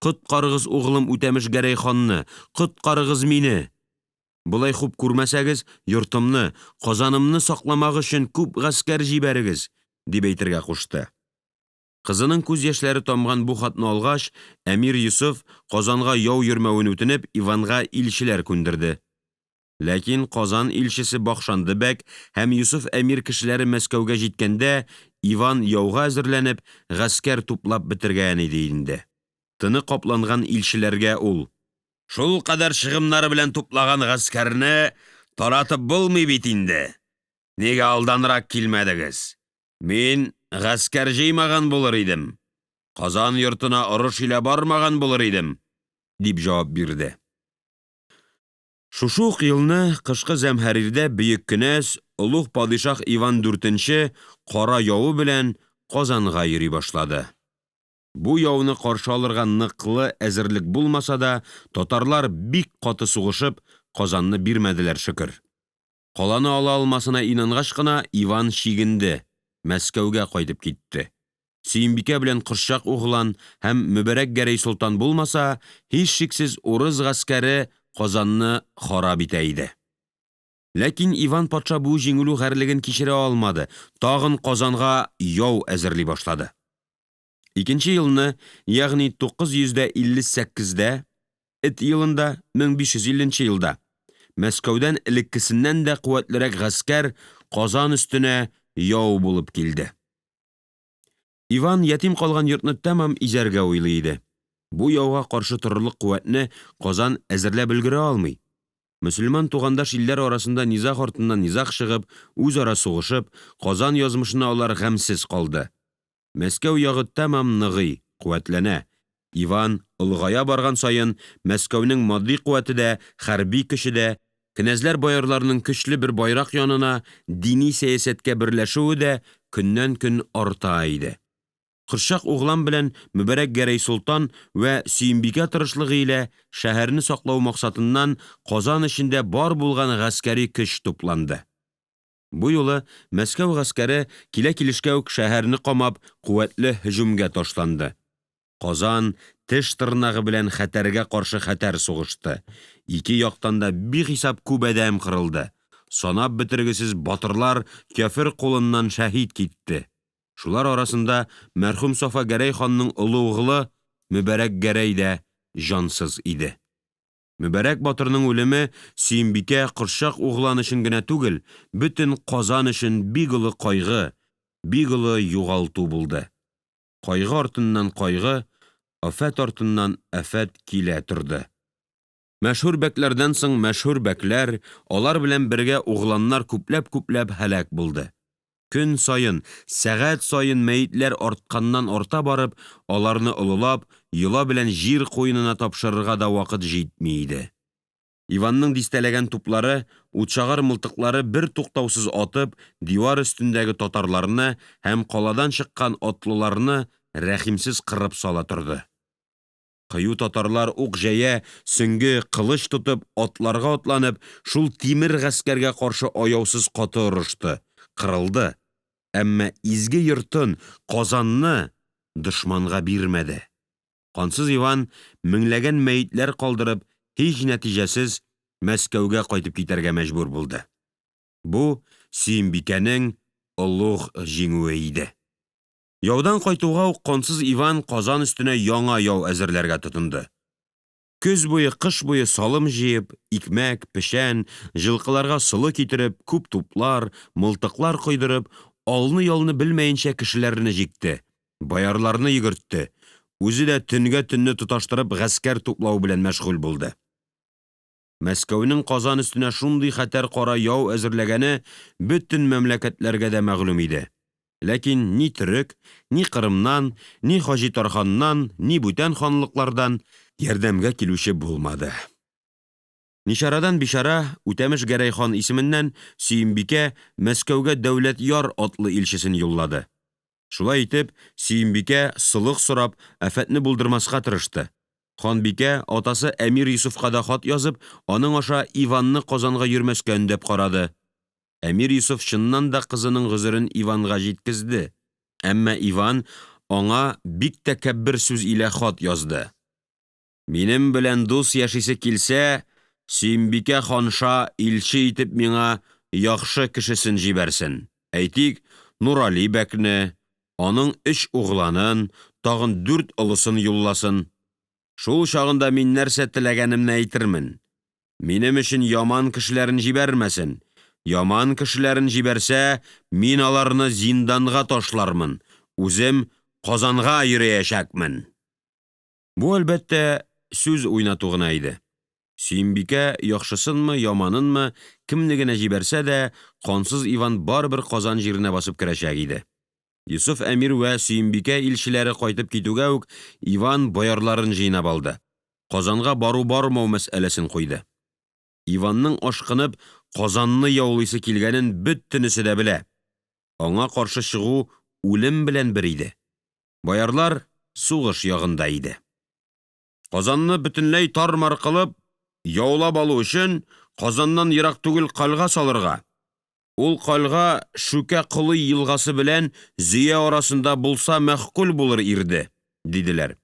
Коткарыгыз углым Үтәмешгәрәй ханны, коткарыгыз мине! Болай хуп күрмәсәгез, йортымны, Казанымны сакламак өчен күп гаскәр җибәрегез, дип әйтергә кушты. Кызының күз яшьләре тамган бу хатны алгач, әмир Йосыф, Казанга яу йөрмәвен үтенеп, Иванга илчеләр күндерде. Ләкин Казан илчесе Бакшанды бәк һәм Йосыф әмир кешеләре Мәскәүгә җиткәндә, Иван яуга әзерләнеп, гаскәр туплап бетергән иде инде. Тыны капланган илчеләргә ул Шулкадәр чыгымнар белән туплаган гаскәрне таратып булмый бит инде. Нигә алданрак килмәдегез? Мин гаскәр җыймаган булыр идем. Казан йортына орыш илә бармаган булыр идем, дип җавап бирде. Шушы ук елны кышкы зәмһәрирдә бөек кенәз, олуг падишаһ Иван IV кара явы белән Казанга йөри башлады. Бу яуны каршы алырга ныклы әзерлек булмаса да, татарлар бик каты сугышып, Казанны бирмәделәр, шөкер. Каланы ала алмасына инангач кына, Иван чигенде, Мәскәүгә кайтып китте. Сөембикә белән Кошчак углан һәм Мөбарәк Гәрәй солтан булмаса, һичшиксез, урыс гаскәре Казанны харап итә иде. Ләкин Иван патша бу җиңелү гарьлеген кичерә алмады, тагын Казанга яу әзерли башлады. Икенче елны, ягъни 958-дә, Эт елында, 1550 нче елда, Мәскәүдән элеккесеннән дә куәтлерәк гаскәр Казан өстенә яу булып килде. Иван ятим калган йортны тәмам изәргә уйлый иде. Бу яуга каршы торырлык куәтне Казан әзерләп өлгерә алмый. Мөселман тугандаш илләр арасында низаг артыннан низаг чыгып, үзара сугышып, Казан язмышына алар гамьсез калды. Мәскәү ягы тәмам ныгый, куәтләнә. Иван олыгая барган саен, Мәскәүнең матди куәте дә, хәрби көче дә, кенәзләрбоярларның көчле бер байрак янына, дини сәясәткә берләшүе дә көннәнкөн арта иде. Кошчак углан белән Мөбарәк Гәрәй солтан вә Сөембикә тырышлыгы илә шәһәрне саклау максатыннан Казан эчендә бар булган гаскәри көч тупланды. Бу юлы Мәскәү гаскәре киләкилешкә үк шәһәрне камап, куәтле һөҗүмгә ташланды. Казан теш-тырнагы белән хәтәргә каршы хәтәр сугышты. Ике яктан да бихисап күп адәм кырылды, санап бетергесез батырлар кяфер кулыннан шәһит китте. Шулар арасында мәрхүм Сафа Гәрәй ханның олы углы Мөбарәк Гәрәй дә җансыз иде. Мөбарәк батырның үлеме Сөембикә, Кошчак углан өчен генә түгел, бөтен Казан өчен бик олы кайгы, бик олы югалту булды. Кайгы артыннан кайгы, афәт артыннан афәт килә торды. Мәшһүр бәкләрдән соң мәшһүр бәкләр, алар белән бергә угланнар күпләпкүпләп һәлак булды. Көн саен, сәгать саен мәетләр артканнанарта барып, аларны олылап, йола белән җир куенына тапшырырга да вакыт җитми иде. Иванның дистәләгән туплары, утчагар мылтыклары бертуктаусыз атып, дивар өстендәге татарларны һәм каладан чыккан атлыларны рәхимсез кырып сала торды. Кыю татарлар укҗәя, сөңге, кылыч тотып, атларга атланып, шул тимер гаскәргә каршы аяусыз каты орышты, кырылды, әмма изге йортын, Казанны, дошманга бирмәде. Кансыз Иван, меңләгән мәетләр калдырып, һич нәтиҗәсез Мәскәүгә кайтып китәргә мәҗбүр булды. Бу Сөембикәнең олуг җиңүе иде. Яудан кайтуга ук кансыз Иван Казан өстенә яңа яу әзерләргә тотынды. Көз буе, кыш буе салым җыеп, икмәк, печән, җылкыларга солы китереп, күп туплар, мылтыклар койдырып, алныялны белмәенчә кешеләрне җикте, боярларны йөгертте, үзе дә төнгә төнне тоташтырып гаскәр туплау белән мәшгуль булды. Мәскәүнең Казан өстенә шундый хәтәр кара яу әзерләгәне бөтен мәмләкәтләргә дә мәгълүм иде. Ләкин ни төрек, ни Кырымнан, ни Хаҗитарханнан, ни бүтән ханлыклардан ярдәмгә килүче булмады. Ничарадан бичара Үтәмеш Гәрәй хан исеменнән Сөембикә Мәскәүгә Дәүләтьяр атлы илчесен юллады. Шулай итеп, Сөембикә, солых сорап, афәтне булдырмаска тырышты. Ханбикә атасы әмир Йосыфка да хат язып, аның аша Иванны Казанга йөрмәскә өндәп карады. Әмир Йосыф чыннан да кызының гозерен Иванга җиткезде. Әмма Иван аңа бик тәкәббер сүз илә хат язды. Минем белән дус яшисе килсә, Сөембикә ханша илче итеп миңа яхшы кешесен җибәрсен, әйтик, Нурали бәкне, аның өч угланын, тагын дүрт олысын юлласын. Шул чагында мин нәрсә теләгәнемне әйтермен. Минем өчен яман кешеләрен җибәрмәсен, яман кешеләрен җибәрсә, мин аларны зинданга ташлармын, үзем Казанга йөриячәкмен. Бу, әлбәттә, сүз уйнату гына иде. Сөембикә яхшысынмы, яманынмы, кемне генә җибәрсә дә, кансыз Иван барыбер Казан җиренә басып керәчәк иде. Йосыф әмир вә Сөембикә илчеләре кайтып китүгә үк Иван боярларын җыйнап алды, Казанга барубармау мәсьәләсен куйды. Иванның ашкынып Казанны яулыйсы килгәнен бөтенесе дә белә. Аңа каршы чыгу үлем белән бер иде. Боярлар сугыш ягында иде. Казанны бөтенләй тармар кылып, яулап алу өчен, Казаннан ерак түгел кальга салырга. Ул кальга Шүкә колый елгасы белән Зөя арасында булса мәгъкуль булыр ирде, диделәр.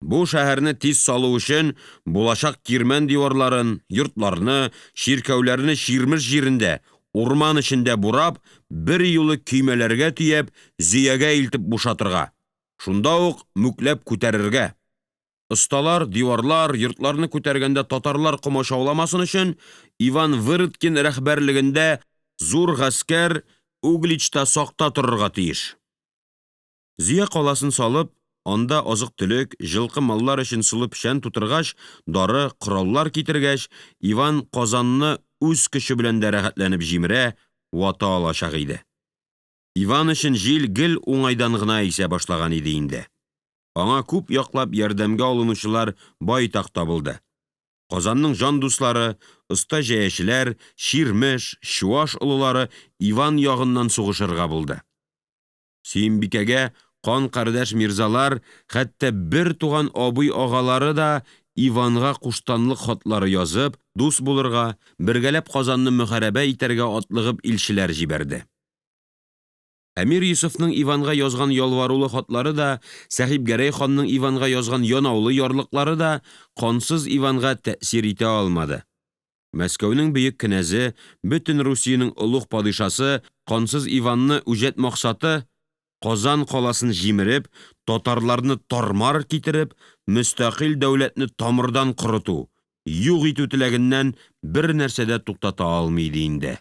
Бу шәһәрне тиз салу өчен, булачак кирмән диварларын, йортларны, чиркәүләрне чирмеш җирендә, урман эчендә бурап, берьюлы көймәләргә төяп, Зөягә илтеп бушатырга, шунда ук мүкләп күтәрергә. Осталар диварлар, йортларны күтәргәндә татарлар комачауламасын өчен, Иван Выродкин рәһбәрлегендә зур гаскәр Угличта сакта торырга тиеш. Зөя каласын салып, анда азыктөлек, җылкы маллар өчен солы печән тутыргач, дары, кораллар китергәч, Иван Казанны үз көче белән дә рәхәтләнеп җимерә, вата алачак иде. Иван өчен җил гел уңайдан гына исә башлаган иде инде. Аңа күп яклап ярдәмгә алынучылар байтак табылды. Казанның җан дуслары, оста җәячеләр, чирмеш, чуаш олылары Иван ягыннан сугышырга булды. Сөембикәгә кан кардәш мирзалар, хәтта бертуган абыйагалары да Иванга куштанлык хатлары язып, дус булырга, бергәләп Казанны мөхарәбә итәргә атлыгып илчеләр җибәрде. Әмир Йосыфның Иванга язган ялварулы хатлары да, Сәхибгәрәй ханның Иванга язган янаулы ярлыклары да кансыз Иванга тәэсир итә алмады. Мәскәүнең бөек кенәзе, бөтен Русиянең олуг падишасы кансыз Иванны үҗәт максаты Казан каласын җимереп, татарларны тармар китереп, мөстәкыйль дәүләтне тамырдан корыту, юк итү теләгеннән бернәрсә дә туктата алмый иде инде.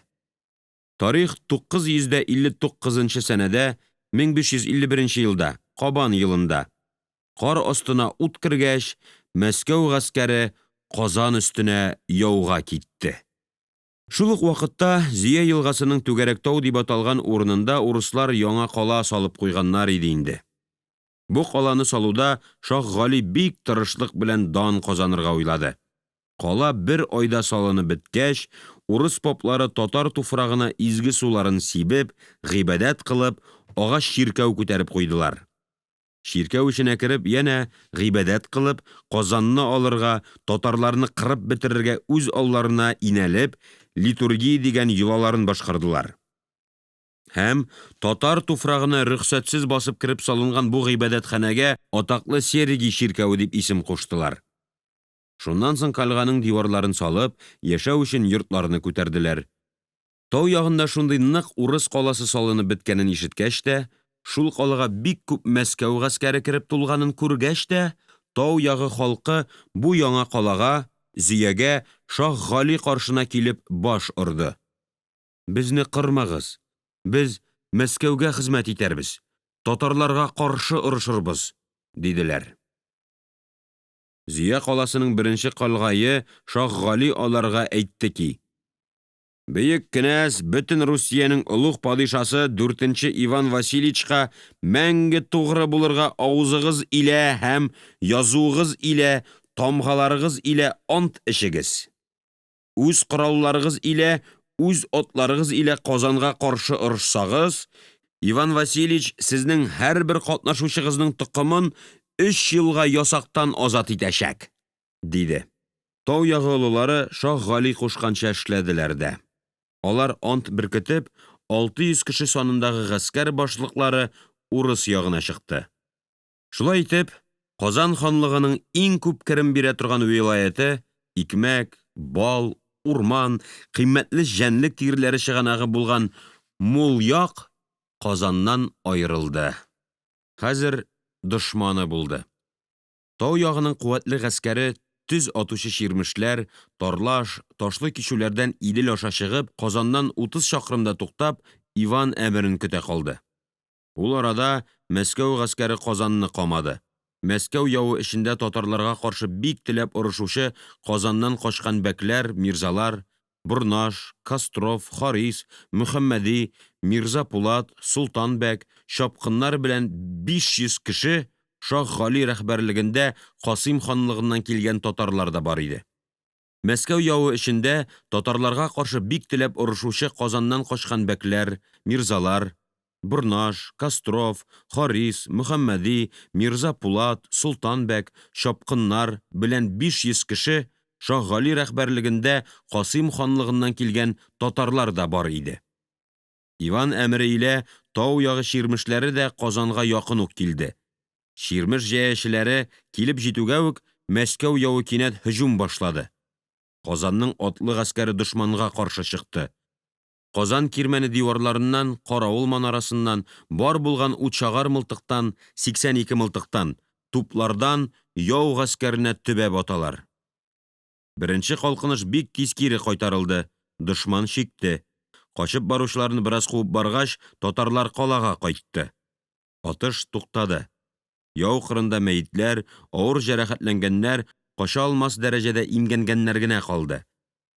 Тарих 959 нчы сәнәдә, 1551 елда, Кабан елында, кар астына ут кергәч, Мәскәү гаскәре Казан өстенә яуга китте. Шул ук вакытта Зөя елгасының Түгәрәк тау дип аталган урынында урыслар яңа кала салып куйганнар иде инде. Бу каланы салуда Шаһ Гали бик тырышлык белән дан казанырга уйлады. Кала бер айда салынып беткәч, урыс поплары татар туфрагына изге суларын сибеп, гыйбадәт кылып, агач чиркәү күтәреп куйдылар. Чиркәү эченә кереп, янә гыйбадәт кылып, Казанны алырга, татарларны кырып бетерергә үз алларына инәлеп, литургия дигән йолаларын башкардылар. Һәм татар туфрагына рөхсәтсез басып кереп салынган бу гыйбадәтханәгә атаклы Сергий чиркәве дип исем куштылар. Шуннан соң кальганың диварларын салып, яшәү өчен йортларны күтәрделәр. Тау ягында шундый нык урыс каласы салынып беткәнен ишеткәч тә, шул калага бик күп Мәскәү гаскәре кереп тулганын күргәч тә, тау ягы халкы бу яңа калага, Зөягә, Шаһ Гали каршына килеп баш орды. Безне кырмагыз, без Мәскәүгә хезмәт итәрбез, татарларга каршы орышырбыз, диделәр. Зөя каласының беренче калгае Шаһгали аларга әйтте ки Бөек кенәз, бөтен Русиянең олуг падишасы Дүртенче Иван Васильичка мәңге тугры булырга авызыгыз илә һәм язуыгыз илә, тамгаларыгыз илә ант эчегез. Үз коралларыгыз илә, үз атларыгыз илә Казанга каршы орышсагыз, Иван Васильич сезнең һәрбер катнашучыгызның токымын өч елга ясактан азат итәчәк, диде. Тау ягы олылары Шаһгали кушканча эшләделәр дә. Алар ант беркетеп, 600 кеше санындагы гаскәр башлыклары урыс ягына чыкты. Шулай итеп, Казан ханлыгының иң күп керем бирә торган вилаяте, икмәк, бал, урман, кыйммәтле җәнлек тиреләре чыганагы булган мул як Казаннан аерылды. Хәзер дошманы булды. Тау ягының куәтле гаскәре төз атучы чирмешләр, Тарлаш, Ташлы кичүләрдән Идел аша чыгып, Казаннан утыз чакрымда туктап, Иван әмерен көтә калды. Ул арада Мәскәү гаскәре Казанны камады. Мәскәү явы эчендә татарларга каршы бик теләп орышучы Казаннан качкан бәкләр, мирзалар Борнаш, Костров, Харис, Мөхәммәди, Мирза Пулат, Солтан бәк, чапкыннар белән 500 кеше Шаһгали рәһбәрлегендә Касыйм ханлыгыннан килгән татарлар да бар иде. Мәскәү явы эчендә татарларга каршы бик теләп орышучы Казаннан качкан бәкләр, мирзалар Борнаш, Костров, Харис, Мөхәммәди, Мирза Пулат, Солтан бәк, чапкыннар белән 500 кеше Шаһгали рәһбәрлегендә Касыйм ханлыгыннан килгән татарлар да бар иде. Иван әмере илә тау ягы чирмешләре дә Казанга якын ук килде. Чирмеш җәячеләре килеп җитүгә үк, Мәскәү явы кинәт һөҗүм башлады. Казанның атлы гаскәре дошманга каршы чыкты. Казан кирмәне диварларыннан, каравыл манарасыннан, бар булган утчагар мылтыктан, 82 мылтыктан, туплардан яу гаскәренә төбәп аталар. Беренче калкыныш бик тиз кире кайтарылды, дошман чикте. Качып баручыларны бераз куып баргач, татарлар калага кайтты. Атыш туктады. Яу кырында мәетләр, авыр җәрәхәтләнгәннәр, кача алмас дәрәҗәдә имгәнгәннәр генә калды.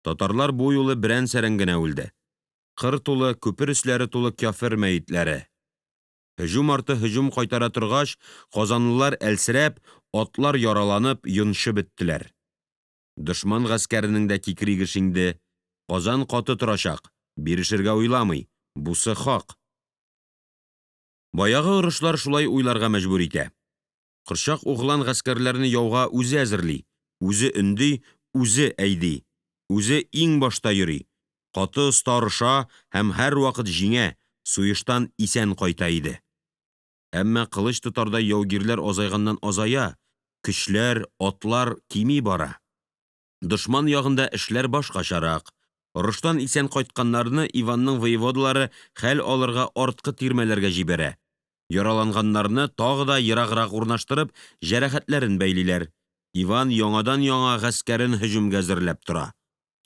Татарлар бу юлы берәнсәрән генә үлде. Кыр тулы, күпер өсләре тулы кяфер мәетләре. Һөҗүм арты һөҗүм кайтара торгач, казанлылар әлсерәп, атлар яраланып, йончып беттеләр. Дошман гаскәренең дә кикриге шиңде Казан каты торачак, бирешергә уйламый, бусы хак. Баягы орышлар шулай уйларга мәҗбүр итә. Корчак углан гаскәрләрне яуга үзе әзерли, үзе өнди, үзе әйди. Үзе иң башта йөри, каты оста орыша һәм һәрвакыт җиңә, суештан исән кайта иде. Әмма кылыч тотардай яугирләр азайганнаназая, көчләр, атлар кими бара. Дошман ягында эшләр башкачарак. Орыштан исән кайтканнарны Иванның воеводалары хәл алырга арткы тирмәләргә җибәрә, яраланганнарны тагы да ераграк урнаштырып, җәрәхәтләрен бәйлиләр. Иван яңаданяңа гаскәрен һөҗүмгә әзерләп тора.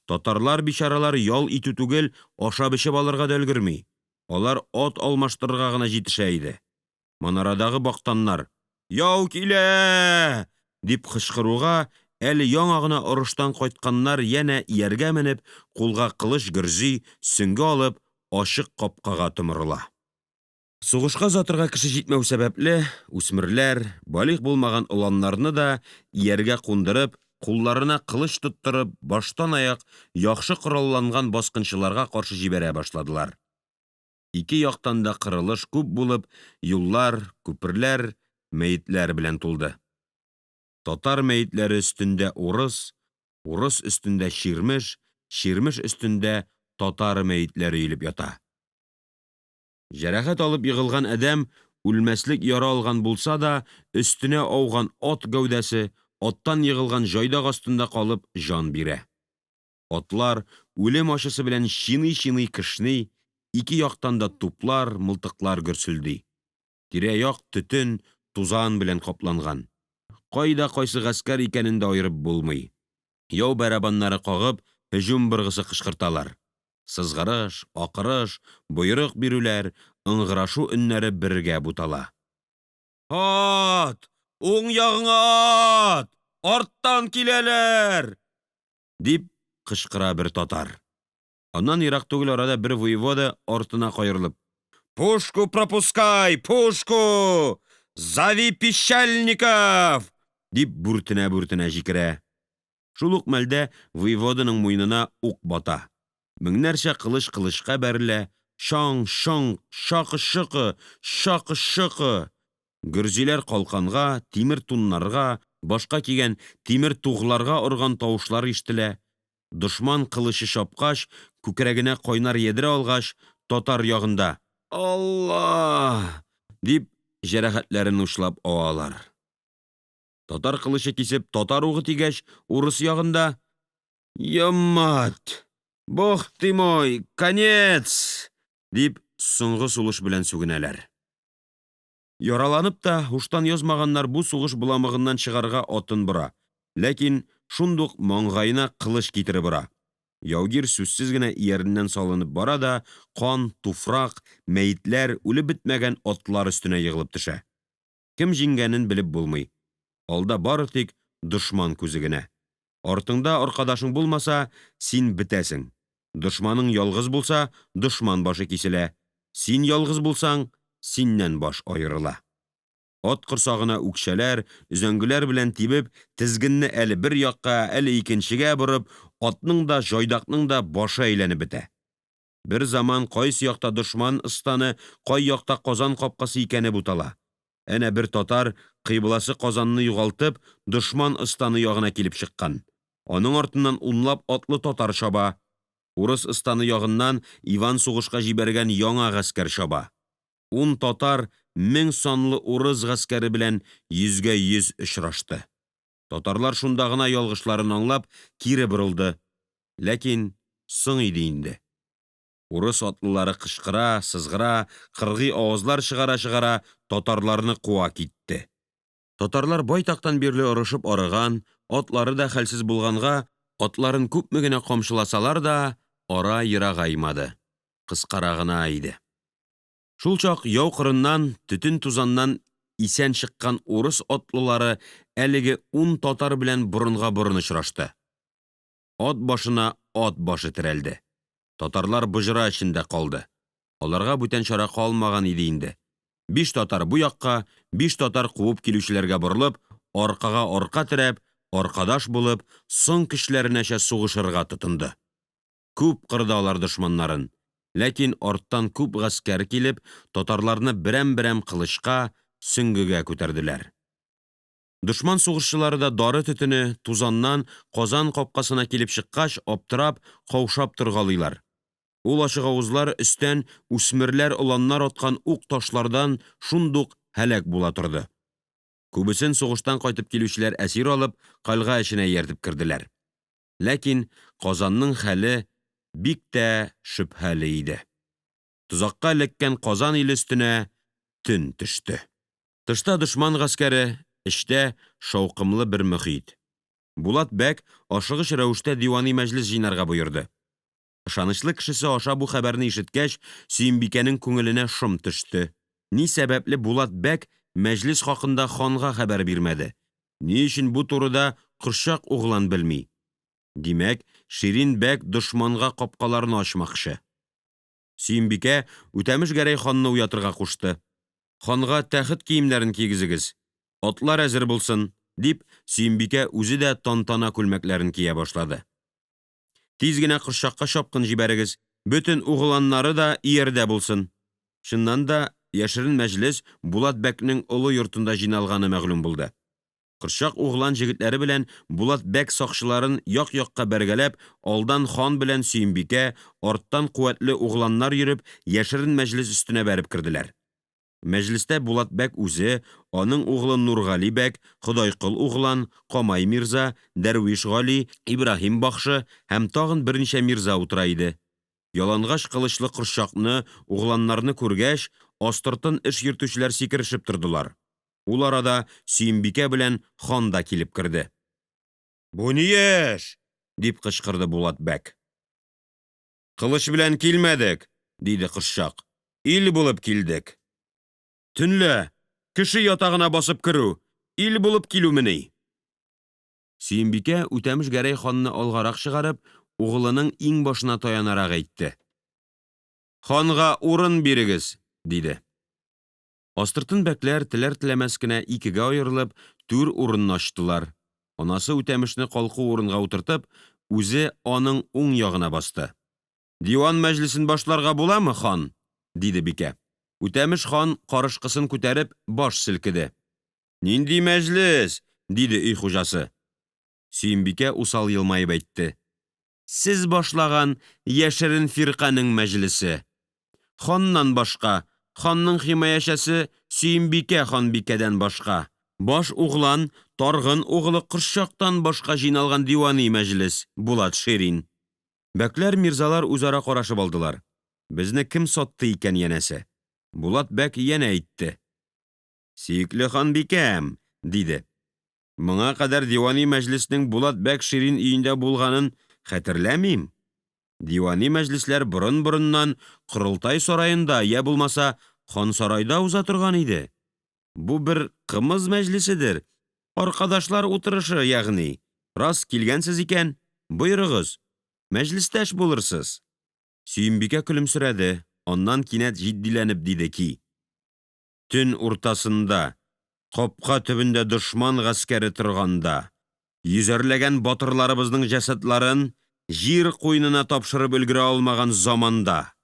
Татарлар, бичаралар, ял итү түгел, ашапэчеп алырга да өлгерми. Алар ат алмаштырырга гына җитешә иде. Манарадагы бактаннар Яу килә! Дип кычкыруга, әле яңа гына орыштан кайтканнар янә ияргә менеп, кулга кылычгөрзи, сөңге алып, ачык капкага томырыла. Сугышка озатырга кеше җитмәү сәбәпле, үсмерләр, балигъ булмаган оланнарны да ияргә кундырып, кулларына кылыч тоттырып, баштанаяк яхшы коралланган баскынчыларга каршы җибәрә башладылар. Ике яктан да кырылыш күп булып, юллар, күперләр мәетләр белән тулды. Татар мәетләре өстендә урыс, урыс өстендә чирмеш, чирмеш өстендә татар мәетләре өелеп ята. Җәрәхәт алып егылган адәм, үлмәслек яра алган булса да, өстенә ауган ат гәүдәсе, аттан егылган җайдак астында калып җан бирә. Атлар үлем ачысы белән чиныйчиный кешни, ике яктан да туплар, мылтыклар гөрселди. Тирәяк төтен, тузан белән капланган. Кайда кайсы гаскәр икәнен дә аерып булмый. Яу барабаннары кагып, һөҗүм быргысы кычкырталар. Сызгырыш, акырыш, боерык бирүләр, ыңгырашу өннәре бергә бутала. Ат! Уң ягыңа ат! Арттан киләләр! Дип кычкыра бер татар. Аннан ерак түгел арада бер воевода артына каерылып Пушку пропускай! Пушку! Зови пищальников! Дип бүртенәбүртенә җикерә. Шул ук мәлдә воеводаның муенына ук бата. Меңнәрчә кылыч кылычка бәрелә, чаң-чоң, чакы-чокы, чакы-чокы. Гөрзиләр калканга, тимер туннарга, башка кигән тимер тугларга орган тавышлар ишетелә. Дошман кылычы чапкач, күкрәгенә кайнар ядрә алгач, татар ягында Алла! Дип, җәрәхәтләрен учлап авалар. Татар кылычы кисеп, татар угы тигәч, урыс ягында Еммать! Бог ты мой, конец! Дип, соңгы сулыш белән сүгенәләр. Яраланып та, һуштан язмаганнар бу сугыш боламыгыннан чыгарга атын бора, ләкин шундук маңгаена кылыч китереп ора. Яугир сүзсез генә ияреннән салынып бара да кан, туфрак, мәетләр, үлеп бетмәгән атлар өстенә егылып төшә. Кем җиңгәнен белеп булмый. Алда бары тик дошман күзе генә. Артыңда аркадашың булмаса, син бетәсең. Дошманың ялгыз булса, дошман башы киселә. Син ялгыз булсаң, синнән баш аерыла. Ат корсагына үкчәләр, өзәңгеләр белән тибеп, тезгенне әле бер якка, әле икенчегә борып, атның да, җайдакның да башы әйләнеп бетә. Берзаман кайсы якта дошман ыстаны, кай якта Казан капкасы икәне бутала. Әнә бер татар, кыйбласы Казанны югалтып, дошман ыстаны ягына килеп чыккан. Аның артыннан унлап атлы татар чаба. Урыс ыстаны ягыннан Иван сугышка җибәргән яңа гаскәр чаба. Ун татар мең санлы урыс гаскәре белән йөзгәйөз очрашты. Татарлар шунда гына ялгышларын аңлап, кире борылды. Ләкин соң иде инде. Урыс атлылары кычкыра, сызгыра, кыргый авазлар чыгарачыгара татарларны куа китте. Татарлар байтактан бирле орышып арыган, атлары да хәлсез булганга, атларын күпме генә камчыласалар да, ара ерагаймады, кыскара гына иде. Шулчак яу кырыннан, төтентузаннан исән чыккан урыс атлылары әлеге ун татар белән борынгаборын очрашты. Ат башына ат башы терәлде. Татарлар боҗра эчендә калды. Аларга бүтән чара калмаган иде инде. Биш татар бу якка, биш татар куып килүчеләргә борылып, аркага арка терәп, аркадаш булып, соң көчләренәчә сугышырга тотынды. Күп кырды алар дошманнарын, ләкин арттан күп гаскәр килеп, татарларны берәмберәм кылычка, сөңгегә күтәрделәр. Дошман сугышчылары да дары төтене, тузаннан Казан капкасына килеп чыккач, аптырап, каушап торгалыйлар. Ул ачыгавызлар өстән үсмерләр-оланнар аткан ук-ташлардан шундук һәлак була торды. Күбесен сугыштан кайтып килүчеләр әсир алып, кальга эченә ияртеп керделәр. Ләкин Казанның хәле бик тә шөбһәле иде. Тозакка эләккән Казан иле өстенә төн төште. Тышта дошман гаскәре, эчтә шаукымлы бер мохит. Булат бәк ашыгыч рәвештә дивани мәҗлес җыйнарга боерды. Ышанычлы кешесе аша бу хәбәрне ишеткәч, Сөембикәнең күңеленә шом төште. Ни сәбәпле Булат бәк мәҗлес хакында ханга хәбәр бирмәде? Ни өчен бу турыда Кошчак углан белми? Димәк, Ширин бәк дошманга капкаларны ачмакчы. Сөембикә Үтәмеш Гәрәй ханны уятырга кушты. Ханга тәхет киемнәрен кигезегез, атлар әзер булсын, дип, Сөембикә үзе дә тантана күлмәкләрен кия башлады. Тиз генә Кошчакка чапкын җибәрегез, бөтен угланнары да иярдә булсын. Чыннан да, яшерен мәҗлес Булат бәкнең олы йортында җыйналганы мәгълүм булды. Кошчак углан җегетләре белән Булат бәк сакчыларын як-якка бәргәләп, алдан хан белән Сөембикә, арттан куәтле угланнар йөреп, яшерен мәҗлес өстенә бәреп керделәр. Мәҗлестә Булат бәк үзе, аның углы Нургали бәк, Ходайкол углан, Камай мирза, Дәрвиш Гали, Ибраһим бахшы һәм тагын берничә мирза утыра иде. Ялангач кылычлы Кошчакны, угланнарны күргәч, астыртын эш йөртүчеләр сикерешеп тордылар. Ул арада Сөембикә белән хан да килеп керде. Бу ни эш? дип кычкырды Булат бәк. Кылыч белән килмәдек, диде Кошчак. Ил булып килдек. Төнлә, кеше ятагына басып керү ил булып килүмени? Сөембикә, Үтәмеш Гәрәй ханны алгарак чыгарып, угылының иңбашына таянарак әйтте. Ханга урын бирегез, диде. Астыртын бәкләр, теләртеләмәс кенә икегә аерылып, түр урынны ачтылар. Анасы Үтәмешне калку урынга утыртып, үзе аның уң ягына басты. Диван мәҗлесен башларга буламы, хан? диде бикә. Үтәмеш хан, карышкысын күтәреп, баш селкеде. Нинди мәҗлес? диде өй хуҗасы. Сөембикә усал елмаеп әйтте. Сез башлаган яшерен фирканең мәҗлесе. Ханнан башка, ханның химаячесе Сөембикә ханбикәдән башка, баш углан Таргын углы Кошчактан башка җыйналган дивани мәҗлес, Булат Ширин. Бәкләр, мирзалар үзара карашып алдылар. Безне кем сатты икән, янәсе. Булат бәк янә әйтте. Сөекле ханбикәм, диде, моңа кадәр дивани мәҗлеснең Булат бәк Ширин өендә булганын хәтерләмим. Дивани мәҗлесләр борын-борыннан Корылтай сараенда, йә булмаса Хансарайда уза торган иде. Бу бер кымыз мәҗлеседер, аркадашлар утырышы, ягъни. Рас килгәнсез икән, боерыгыз, мәҗлестәш булырсыз. Сөембикә көлемсерәде, аннан кинәт җитдиләнеп диде ки. Төн уртасында, капка төбендә дошман гаскәре торганда, йөзәрләгән батырларыбызның җәсадларын җир куенына тапшырып өлгерә алмаган заманда,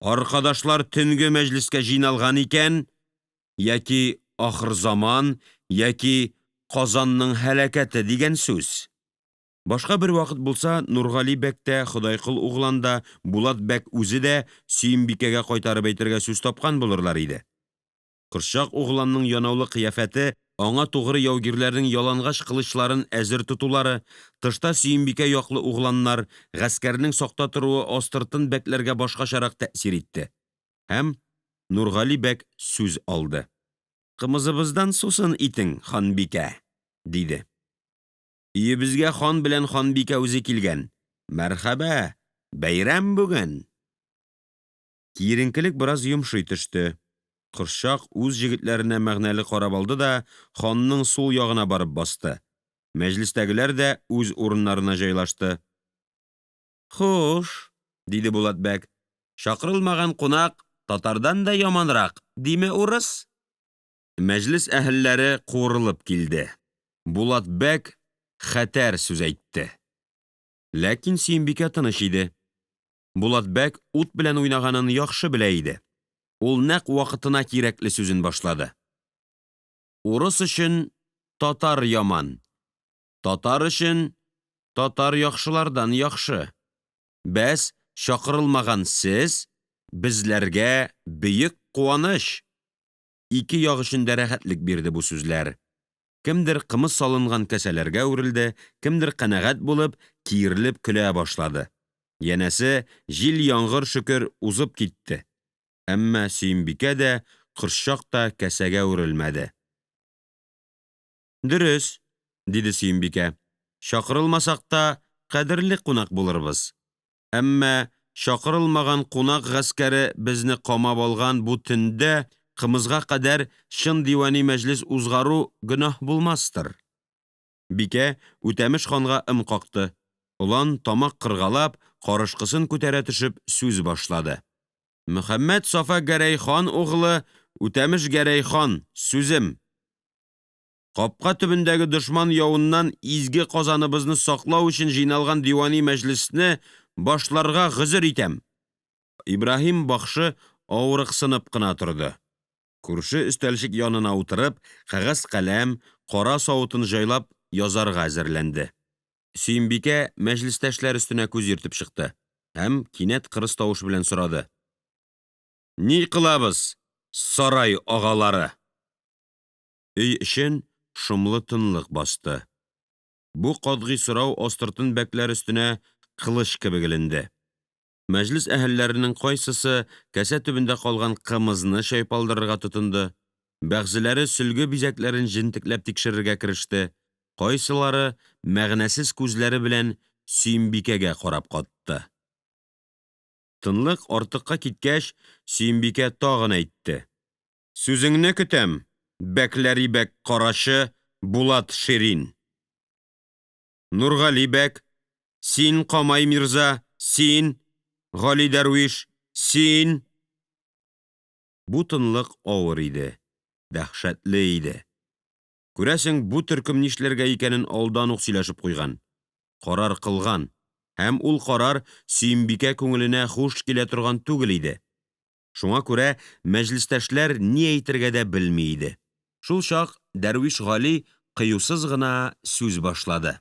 аркадашлар төнге мәҗлескә җыйналган икән, яки ахырзаман, яки Казанның һәлакәте дигән сүз. Башка бер вакыт булса, Нургали бәк тә, Ходайкол углан да, Булат бәк үзе дә Сөембикәгә кайтарып әйтергә сүз тапкан булырлар иде. Кошчак угланның янаулы кыяфәте, аңа тугры яугирләрнең ялангач кылычларын әзер тотулары, тышта Сөембикә яклы угланнар, гаскәрнең сакта торуы астыртын бәкләргә башкачарак тәэсир итте. Һәм Нургали бәк сүз алды. Кымызыбыздан сусын итең, ханбикә, диде. Өебезгә хан белән ханбикә үзе килгән. Мәрхәбә, бәйрәм бүген! Киеренкелек бераз йомшый төште. Кошчак үз җегетләренә мәгънәле карап алды да ханның сул ягына барып басты. Мәҗлестәгеләр дә үз урыннарына җайлашты. Хуш, диде Булат бәк, чакырылмаган кунак татардан да яманрак. диме урыс? Мәҗлес әһелләре куырылып килде. Булат бәк хәтәр сүз әйтте. Ләкин Сөембикә тыныч иде. Булат бәк ут белән уйнаганын яхшы белә иде. Ул нәкъ вакытына кирәкле сүзен башлады. Урыс өчен татар яман, татар өчен татар яхшылардан яхшы. Бәс, чакырылмаган сез безләргә бөек куаныч. Ике як өчен дә рәхәтлек бирде бу сүзләр. Кемдер кымыз салынган касәләргә үрелде, кемдер канәгать булып, киерелеп көлә башлады. Янәсе, җил-яңгыр, шөкер, узып китте. Әмма Сөембикә дә, Кошчак та касәгә үрелмәде. Дөрес, диде Сөембикә, чакырылмасак та, кадерле кунак булырбыз. Әмма чакырылмаган кунак гаскәре безне камап алган бу төндә кымызга кадәр чын дивани мәҗлес узгару гөнаһ булмастыр. Бикә Үтәмеш ханга ым какты. Олан, тамак кыргалап, карышкысын күтәрә төшеп, сүз башлады. Мөхәммәд Сафа Гәрәй хан углы Үтәмеш Гәрәй хан, сүзем. Капка төбендәге дошман явыннан изге Казаныбызны саклау өчен җыйналган дивани мәҗлесне башларга гозер итәм. Ибраһим бакшы авырыксынып кына торды. Күрше өстәлчек янына утырып, кәгазь-каләм, кара савытын җайлап, язарга әзерләнде. Сөембикә мәҗлестәшләр өстенә күз йөртеп чыкты һәм кинәт кырыс тавыш белән сорады Ни кылабыз, сарай агалары? Өй эчен шомлы тынлык басты. Бу катгый сорау астыртын бәкләр өстенә кылыч кебек эленде. Мәҗлес әһелләренең кайсысы касә төбендә калган кымызны чайпалдырырга тотынды, бәгъзеләре сөлге бизәкләрен җентекләп тикшерергә кереште, кайсылары мәгънәсез күзләре белән Сөембикәгә карап катты. Тынлык артыкка киткәч, Сөембикә тагын әйтте Сүзеңне көтәм, бәкләрибәк карачы Булат Ширин. Нургали бәк, син, Камай мирза, син, Гали дәрвиш, син... Бу тынлык авыр иде, дәһшәтле иде. Күрәсең, бу төркем нишләргә икәнен алдан ук сөйләшеп куйган, карар кылган, һәм ул карар Сөембикә күңеленә хуш килә торган түгел иде. Шуңа күрә мәҗлестәшләр ни әйтергә дә белми иде. Шулчак Дәрвиш Гали кыюсыз гына сүз башлады.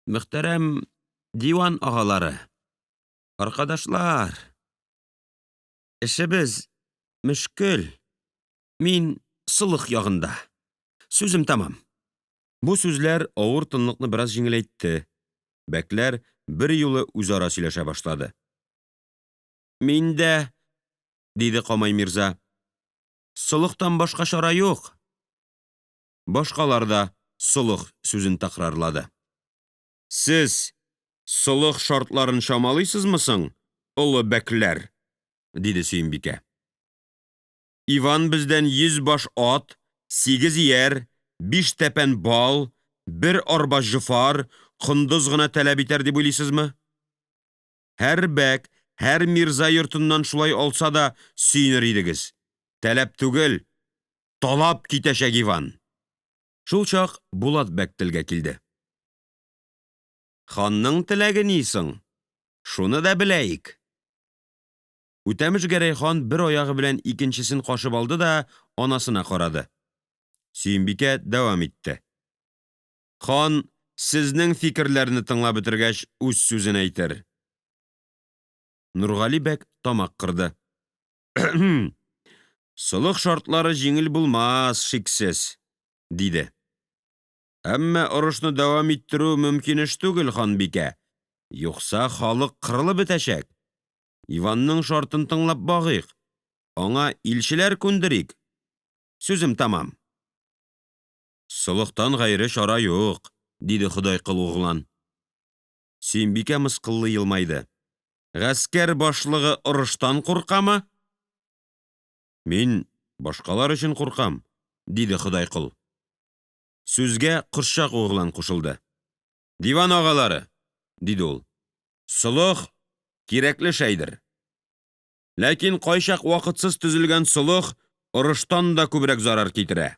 Мөхтәрәм диван агалары, аркадашлар, эшебез мөшкел. Мин солых ягында. Сүзем тәмам. Бу сүзләр авыр тынлыкны бераз җиңеләйтте. Бәкләр берьюлы үзара сөйләшә башлады. Мин дә, диде Камай мирза, солыхтан башка чара юк. Башкалар да солых сүзен тәкрарлады. Сез солых шартларын чамалыйсызмы соң, олы бәкләр? диде Сөембикә. Иван бездән 100 баш ат, сигез ияр, биш тәпән бал, бер арба җофар, кондыз гына таләп итәр дип уйлыйсызмы? Һәр бәк, һәр мирза йортыннан шулай алса да сөенер идегез. Таләп түгел, талап китәчәк Иван! Шулчак Булат бәк телгә килде. Ханның теләге ни соң? Шуны да беләек. Үтәмеш Гәрәй хан бер аягы белән икенчесен кашып алды да анасына карады. Сөембикә дәвам итте. Хан сезнең фикерләрне тыңлап бетергәч, үз сүзен әйтер. Нургали бәк тамак кырды. Солых шартлары җиңел булмас, шиксез, диде. Әмма орышны дәвам иттерү мөмкин эш түгел, ханбикә. Юкса халык кырылып бетәчәк. Иванның шартын тыңлап багыйк. Аңа илчеләр күндерик. Сүзем тәмам. Солыхтан гайре чара юк, диде Ходай кол углан. Сөембикә мыскыллы елмайды. Гаскәр башлыгы орыштан куркамы? Мин башкалар өчен куркам, диде Ходай кол. Сүзгә Кошчак углан кушылды. Диван агалары, диде ул, солых кирәкле шәйдер. Ләкин кайчак вакытсыз төзелгән солых орыштан да күбрәк зарар китерә.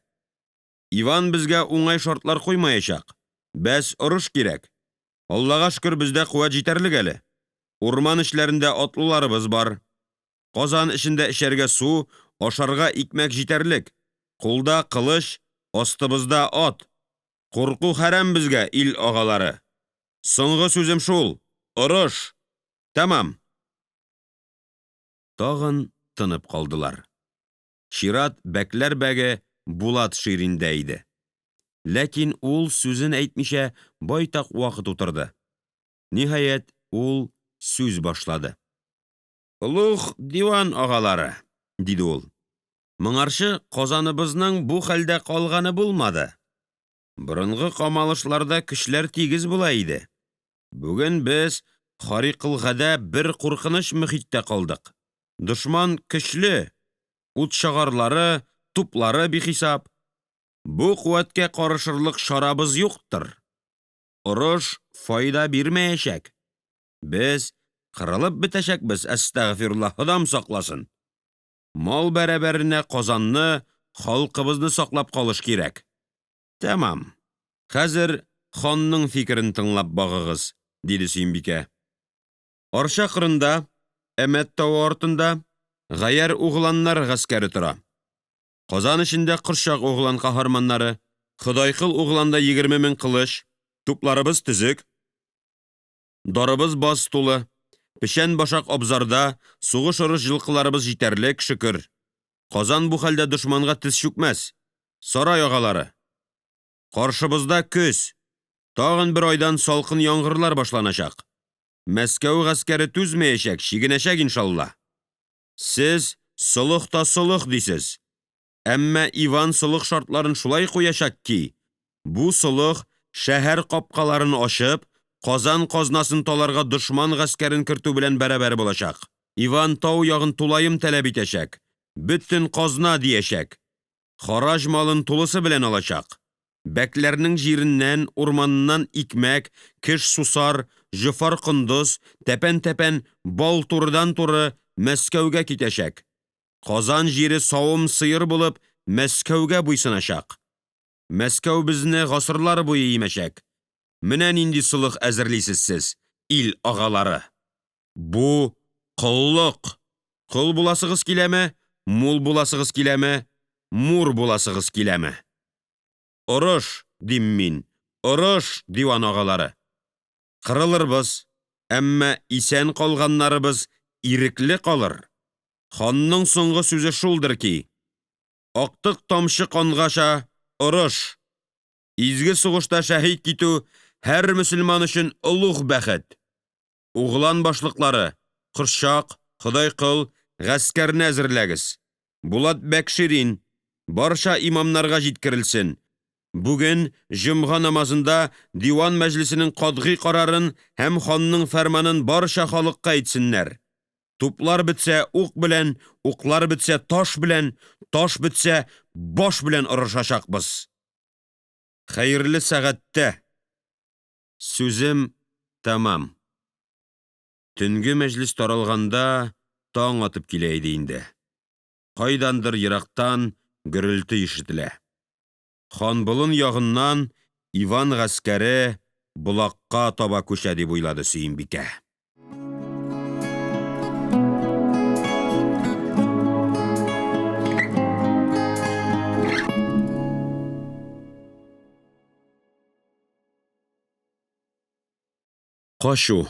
Иван безгә уңай шартлар куймаячак. Бәс, орыш кирәк. Аллага шөкер, бездә куәт җитәрлек әле. Урман эчләрендә атлыларыбыз бар. Казан эчендә эчәргә су, ашарга икмәк җитәрлек. Кулда кылыч, астыбызда ат. Курку хәрам безгә, ил агалары. Соңгы сүзем шул, орыш! Тәмам! Тагын тынып калдылар. Чират бәкләр бәге Булат Шириндә иде. Ләкин ул сүзен әйтмичә байтак вакыт утырды. Ниһаять, ул сүз башлады. Олуг диван агалары, диде ул, моңарчы Казаныбызның бу хәлдә калганы булмады. Борынгы камалышларда көчләр тигез була иде. Бүген без харикылгадә бер куркыныч мохиттә калдык. Дошман көчле, утчагарлары, туплары бихисап. Бу куәткә карышырлык чарабыз юктыр. Орыш файда бирмәячәк. Без кырылып бетәчәкбез, әстәгъфирулла, Ходам сакласын. Мал бәрабәренә Казанны, халкыбызны саклап калыш кирәк. Тәмам. Хәзер ханның фикерен тыңлап багыгыз, диде Сөембикә. Арча кырында, Әмәт тавы артында гаярь угланнар гаскәре тора. Казан эчендә Кошчак углан каһарманнары, Ходайкыл угланда 20 мең кылыч, тупларыбыз төзек, дарыбыз баз тулы, печән башак абзарда, сугыш-орыш җылкыларыбыз җитәрлек, шөкер. Казан бу хәлдә дошманга тез чүкмәс. Сарай агалары! Каршыбызда көз. Тагын бер айдан салкын яңгырлар башланачак. Мәскәү гаскәре түзмәячәк, чигенәчәк иншалла. Сез солых та солых дисез. Әмма Иван солых шартларын шулай куячак ки, бу солых шәһәр капкаларын ачып, Казан казнасын таларга дошман гаскәрен кертү белән бәрабәр булачак. Иван тау ягын тулаем таләп итәчәк, бөтен казна диячәк. Хараҗ малын тулысы белән алачак. Бәкләрнең җиреннән, урманыннан икмәк, кеш сусар, җофар кондыз, тәпән-тәпән бал турыдан-туры Мәскәүгә китәчәк. Казан җире савым сыер булып Мәскәүгә буйсыначак. Мәскәү безне гасырлар буе имәчәк. Менә нинди солых әзерлисез сез, ил агалары! Бу коллык! Кол буласыгыз киләме, мул буласыгыз киләме, мур буласыгыз киләме? Орыш, дим мин, орыш, диван агалары! Кырылырбыз, әмма исән калганнарыбыз ирекле калыр. Ханның соңгы сүзе шулдыр ки, актык тамчы кангача орыш! Изге сугышта шәһит китү һәр мөселман өчен олуг бәхет. Углан башлыклары, Кошчак, Ходайкол, гаскәрне әзерләгез. Булат бәк Ширин, барча имамнарга җиткерелсен, бүген җомга намазында диван мәҗлесенең катгый карарын һәм ханның фәрманын барча халыкка әйтсеннәр. Туплар бетсә, ук белән, уклар бетсә, таш белән, таш бетсә, баш белән орышачакбыз. Хәерле сәгатьтә! Сүзем тәмам. Төнге мәҗлес таралганда, таң атып килә иде инде. Кайдандыр ерактан гөрелте ишетелә. Ханболын ягыннан Иван гаскәре Болакка таба күчә дип уйлады Сөембикә. Качу.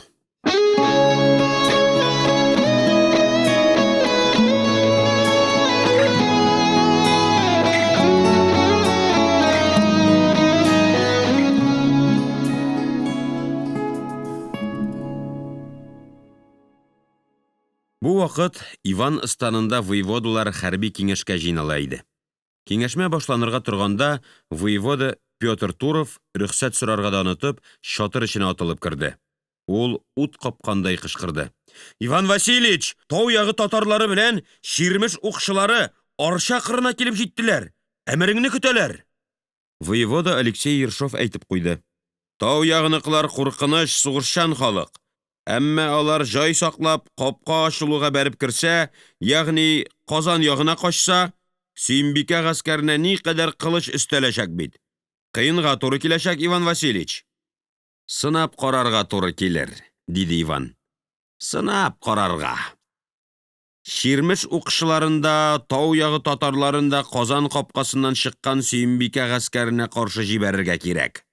Бу вакыт Иван ыстанында воеводалар хәрби киңәшкә җыйнала иде. Киңәшмә башланырга торганда воевода Петр Туров, рөхсәт сорарга да онытып, чатыр эченә атылып керде. Ул ут капкандай кычкырды. Иван Васильевич, тау ягы татарлары белән чирмеш укчылары Арча кырына килеп җиттеләр. Әмереңне көтәләр. Воевода Алексей Ершов әйтеп куйды. Тау ягыныкылар куркыныч, сугышчан халык. Әмма алар җай саклап, капка ачылуга бәреп керсә, ягъни Казан ягына качса, Сөембикә гаскәренә никадәр кылыч өстәләчәк бит! Кыенга туры киләчәк, Иван Васильевич. Сынап карарга туры килер, диде Иван. Сынап карарга. Чирмеш укчыларын да, тау ягы татарларын да Казан капкасыннан чыккан Сөембикә гаскәренә каршы җибәрергә кирәк.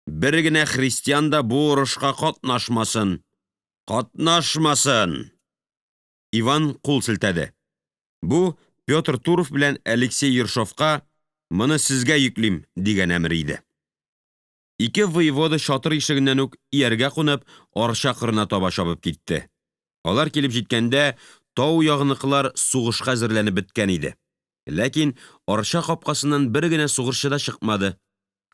Бер генә христиан да бу орышка катнашмасын! Катнашмасын! Иван кул селтәде. Бу Петр Туров белән Алексей Ершовка Моны сезгә йөклим, дигән әмер иде. Ике воевода чатыр ишегеннән үк ияргә кунып, Арча кырына таба чабып китте. Алар килеп җиткәндә, тау ягыныкылар сугышка әзерләнеп беткән иде. Ләкин Арча капкасыннан бер генә сугышчы да чыкмады.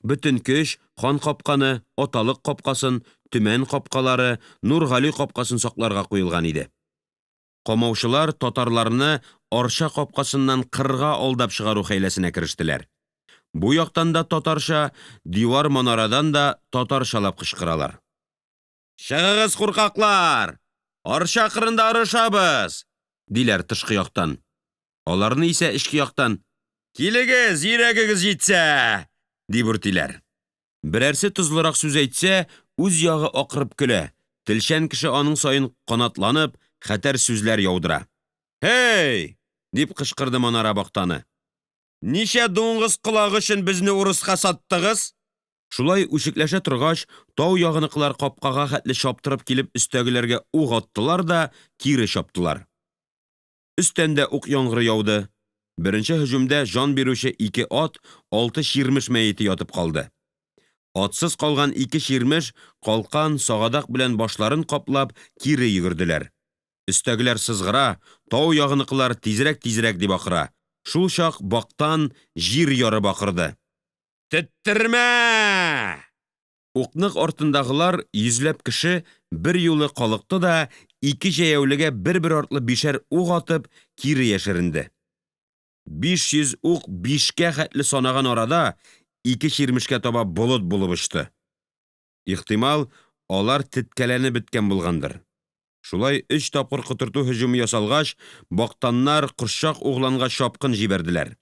Бөтен көч Ханкапканы, Аталык капкасын, Төмән капкалары, Нургали капкасын сакларга куелган иде. Камаучылар татарларны Арча капкасыннан кырга алдап чыгару хәйләсенә керештеләр. Бу яктан да татарча, дивар-манарадан да татарчалап кычкыралар. Чыгыгыз, куркаклар! Арча кырында орышабыз! диләр тышкы яктан. Аларны исә эчке яктан Килегез, йөрәгегез җитсә! дип үртиләр. Берәрсе тозлырак сүз әйтсә, үз ягы акырып көлә, телчән кеше аның саен канатланып, хәтәр сүзләр яудыра. Һей! дип кычкырды манара бактаны. Ничә дуңгыз колагы өчен безне урыска саттыгыз? Шулай үчекләшә торгач, тау ягыныкылар капкага хәтле чаптырып килеп өстәгеләргә ук аттылар да кире чаптылар. Өстән дә ук яңгыры яуды. Беренче һөҗүмдә җан бирүче ике ат, алты чирмеш мәете ятып калды. Атсыз калган ике чирмеш, калкан, сагадак белән башларын каплап, кире йөгерделәр. Өстәгеләр сызгыра, тау ягыныкылар тизрәк-тизрәк дип акыра. Шул чак бактан җир ярып акырды. Теттермә! Укнык артындагылар, йөзләп кеше, берьюлы калыкты да, ике җәяүлегә бербер артлы бишәр ук атып, кире яшеренде. 500 ук бишкә хәтле санаган арада ике чирмешкә таба болыт булып очты. Ихтимал, алар теткәләнеп беткән булгандыр. Шулай өч тапкыр котырту һөҗүме ясалгач, бактаннар Кошчак угланга чапкын җибәрделәр.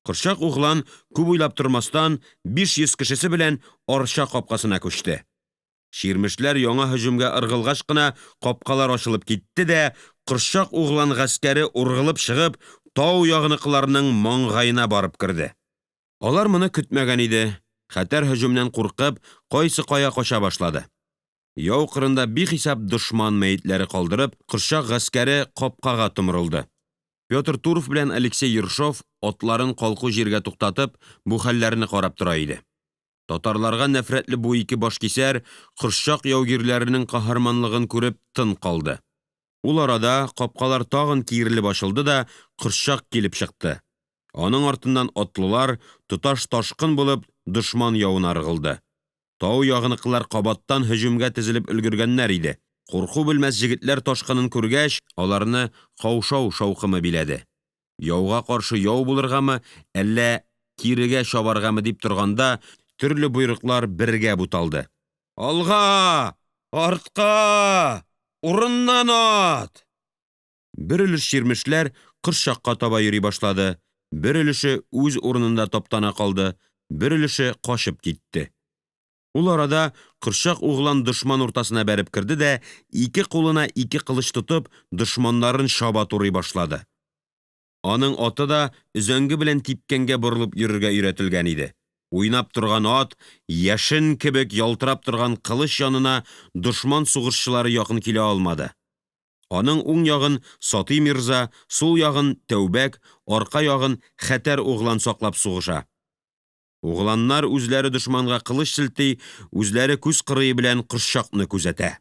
Кошчак углан, күп уйлап тормастан, 500 кешесе белән Арча капкасына күчте. Чирмешләр яңа һөҗүмгә ыргылгач кына капкалар ачылып китте дә, Кошчак углан гаскәре ургылып чыгып, тау ягыныкыларның маңгаена барып керде. Алар моны көтмәгән иде, хәтәр һөҗүмнән куркып, кайсы кая кача башлады. Яу кырында бихисап дошман мәетләре калдырып, Кошчак гаскәре капкага томырылды. Петр Туров белән Алексей Ершов, атларын калку җиргә туктатып, бу хәлләрне карап тора иде. Татарларга нәфрәтле бу ике башкисәр Кошчак яугирләренең каһарманлыгын күреп тын калды. Ул арада капкалар тагын киерелеп ачылды да Кошчак килеп чыкты. Аның артыннан атлылар, тоташ ташкын булып, дошман явына ыргылды. Тау ягыныкылар кабаттан һөҗүмгә тезелеп өлгергәннәр иде. Курку белмәс җегетләр ташкынын күргәч, аларны каушау шаукымы биләде. Яуга каршы яу булыргамы, әллә кирегә чабаргамы дип торганда, төрле боерыклар бергә буталды. Алга! Артка! Урыннан ат! Бер өлеш чирмешләр Кошчакка таба йөри башлады, бер өлеше үз урынында таптана калды, бер өлеше качып китте. Ул арада Кошчак углан дошман уртасына бәреп керде дә, ике кулына ике кылыч тотып, дошманнарын чаба турый башлады. Аның аты да өзәңге белән типкәнгә борылып йөрергә өйрәтелгән иде. Уйнап торган ат, яшен кебек ялтырап торган кылыч янына дошман сугышчылары якын килә алмады. Аның уң ягын Сатый мирза, сул ягын Тәүбәк, арка ягын Хәтәр углан саклап сугыша. Угланнар үзләре дошманга кылыч селти, үзләре күз кырые белән Кошчакны күзәтә.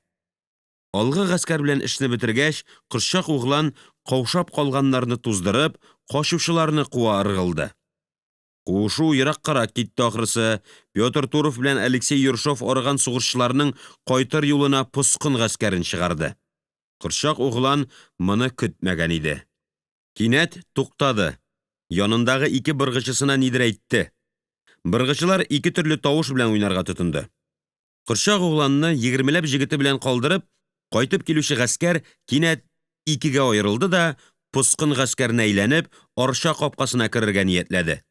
Алгы гаскәр белән эшне бетергәч, Кошчак углан, каушап калганнарны туздырып, качучыларны куа ыргылды. Куышу ераккарак китте ахрысы, Петр Туров белән Алексей Ершов арыган сугышчыларның кайтыр юлына поскын гаскәрен чыгарды. Кошчак углан моны көтмәгән иде. Кинәт туктады, янындагы ике быргычысына нидер әйтте. Быргычылар ике төрле тавыш белән уйнарга тотынды. Кошчак угланны егермеләп җегете белән калдырып, Кайтып килүче гаскәр кинәт икегә аерылды да, поскын гаскәренә әйләнеп, Арча капкасына керергә ниятләде.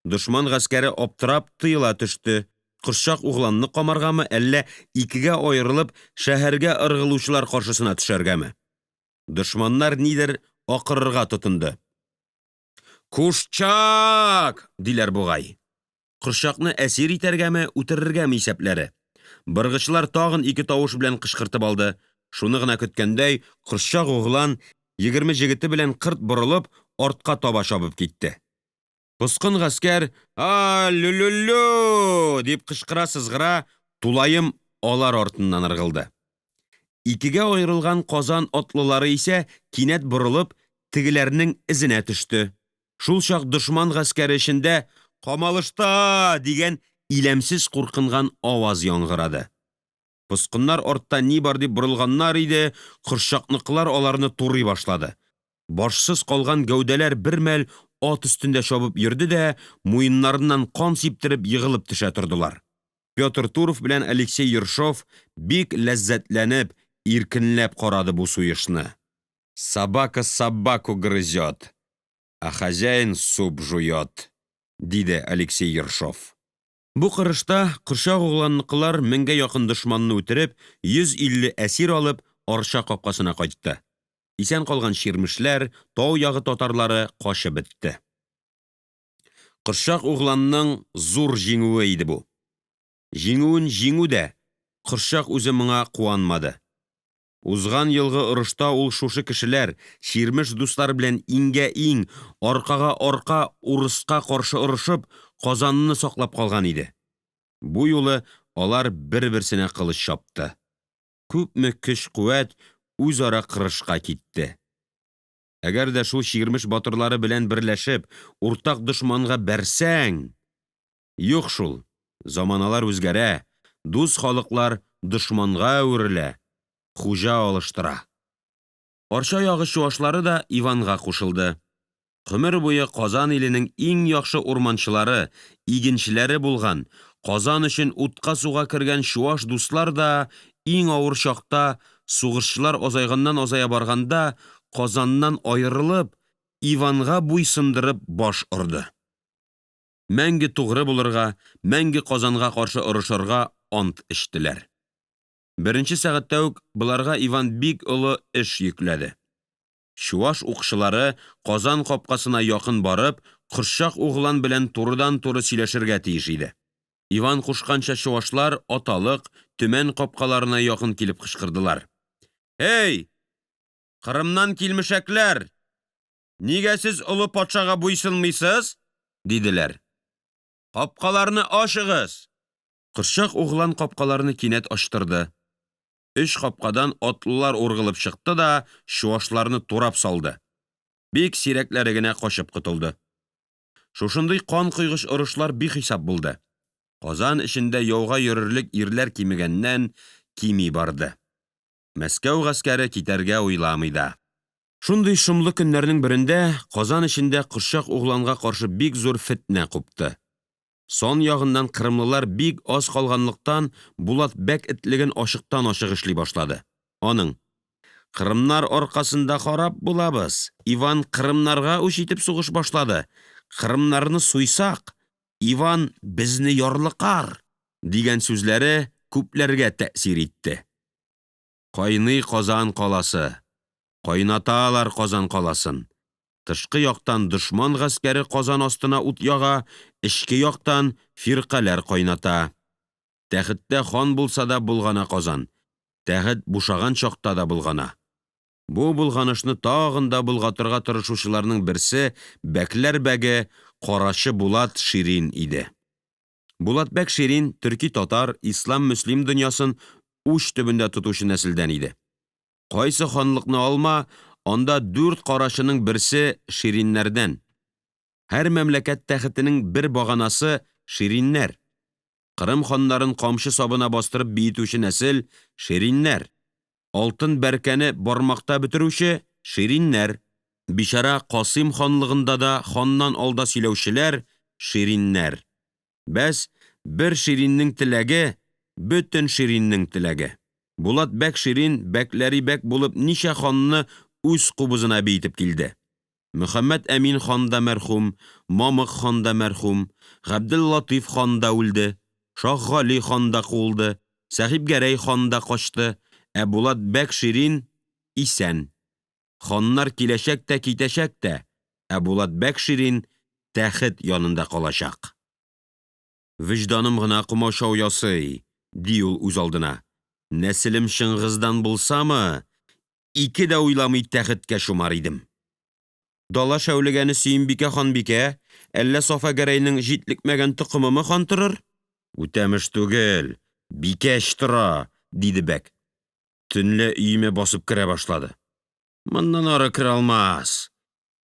Дошман гаскәре аптырап тыела төште. Кошчак угланны камаргамы, әллә икегә аерылып шәһәргә ыргылучылар каршысына төшәргәме? Дошманнар нидер акырырга тотынды. «Кушчак!» диләр бугай. Кошчакны әсир итәргәме, үтерергәме исәпләре. Быргычылар тагын ике тавыш белән кычкыртып алды. Шуны гына көткәндәй, Кошчак углан 20 җегете белән кырт борылып, артка таба чабып китте. Поскын гаскәр «А-лю-лю-лю!» дип кычкыра-сызгыра, тулаем алар артыннан ыргылды. Икегә аерылган Казан атлылары исә кинәт борылып, тегеләрнең эзенә төште. Шул чак дошман гаскәре эчендә «Камалышта!» дигән иләмсез куркынган аваз яңгырады. Поскыннар артта ни бар дип борылганнар иде, Кошчакныкылар аларны турый башлады. Башсыз калган гәүдәләр бер мәл ат өстендә чабып йөрде дә, муеннарыннан кан сиптереп егылып төшә тордылар. Петр Туров белән Алексей Ершов бик ләззәтләнеп, иркенләп карады бу суешны. Собака собаку грызет, а хозяин суп жует, диде Алексей Ершов. Бу кырышта Кошчак угланныкылар меңгә якын дошманны үтереп, 150 әсир алып, Арча капкасына кайтты. Исән калган чирмешләр, тау ягы татарлары качып бетте. Кошчак угланның зур җиңүе иде бу. Җиңүен җиңү дә, Кошчак үзе моңа куанмады. Узган елгы орышта ул шушы кешеләр, чирмеш дуслар белән иңгә-иң, аркага-арка урыска каршы орышып, Казанны саклап калган иде. Бу юлы алар бер-берсенә кылыч чапты. Күпме көч-куәт үзара кырышка китте. Әгәр дә шул чирмеш батырлары белән берләшеп, уртак дошманга бәрсәң... Юк шул, заманалар үзгәрә, дус халыклар дошманга әверелә, хуҗа алыштыра. Арча ягы чуашлары да Иванга кушылды. Гомер буе Казан иленең иң яхшы урманчылары, игенчеләре булган, Казан өчен утка-суга кергән чуаш дуслар да иң авыр чакта, сугышчылар азайганнан-азая барганда, Казаннан аерылып, Иванга буйсындырып баш орды. Мәңге тугры булырга, мәңге Казанга каршы орышырга ант эчтеләр. Беренче сәгатьтә үк боларга Иван бик олы эш йөкләде. Чуаш укчылары Казан капкасына якын барып, Кошчак углан белән турыдан-туры сөйләшергә тиеш иде. Иван кушканча чуашлар Аталык, Төмән капкаларына якын килеп кычкырдылар. Һей! Кырымнан килмешәкләр! Нигә сез олы патшага буйсынмыйсыз? диделәр. Капкаларны ачыгыз! Кошчак углан капкаларны кинәт ачтырды. Өч капкадан атлылар ургылып чыкты да чуашларны турап салды. Бик сирәкләре генә качып котылды. Шушындый кан койгыч орышлар бихисап булды. Казан эчендә яуга йөрерлек ирләр кимегәннән кими барды. Мәскәү гаскәре китәргә уйламый да. Шундый шомлы көннәрнең берендә Казан эчендә Кошчак угланга каршы бик зур фетнә купты. Сан ягыннан кырымлылар бик аз калганлыктан, Булат бәк этлеген ачыктан-ачык эшли башлады. Аның Кырымнар аркасында харап булабыз. Иван кырымнарга үч итеп сугыш башлады. Кырымнарны суйсак, Иван безне ярлыкар, дигән сүзләре күпләргә тәэсир итте. Кайный Казан каласы, кайнаталар Казан каласын. Тышкы яктан дошман гаскәре Казан астына ут яга, эчке яктан фиркаләр кайната. Тәхеттә хан булса да болгана Казан, тәхет бушаган чакта да болгана. Бу болганышны тагын да болгатырга тырышучыларның берсе бәкләр бәге Карачы Булат Ширин иде. Булат бәк Ширин төркитатар, ислам-мөслим дөньясын уч төбендә тотучы нәселдән иде. Кайсы ханлыкны алма, анда дүрт карачының берсе Шириннәрдән. Һәр мәмләкәт тәхетенең бер баганасы Шириннәр. Кырым ханнарын камчы сабына бастырып биетүче нәсел Шириннәр. Алтын бәркәне бармакта бетерүче Шириннәр. Бичара Касыйм ханлыгында да ханнан алда сөйләүчеләр Шириннәр. Бәс, бер Шириннең теләге, бөтен Шириннең теләге. Булат бәк Ширин бәкләри бәк булып ничә ханны үз кубызына биетеп килде. Мөхәммәд Әмин хан да мәрхүм, Мамык хан да мәрхүм, Габделлатыйф хан да үлде, Шаһгали хан да куылды, Сәхибгәрәй хан да качты, ә Булат бәк Ширин исән. Ханнар киләчәк тә, китәчәк тә, ә Булат бәк Ширин тәхет янында калачак. Вөҗданым гына комачау ясый, ди ул үзалдына, нәселем Чыңгыздан булсамы, ике дә уйламый тәхеткә чумар идем. Дала шәүлегәне Сөембикә ханбикә, әллә Сафа Гәрәйнең җитлекмәгән токымымы хан торыр? Үтәмеш түгел, бикәч тора, диде бәк. Төнлә өемә басып керә башлады. Моннан ары керә алмас.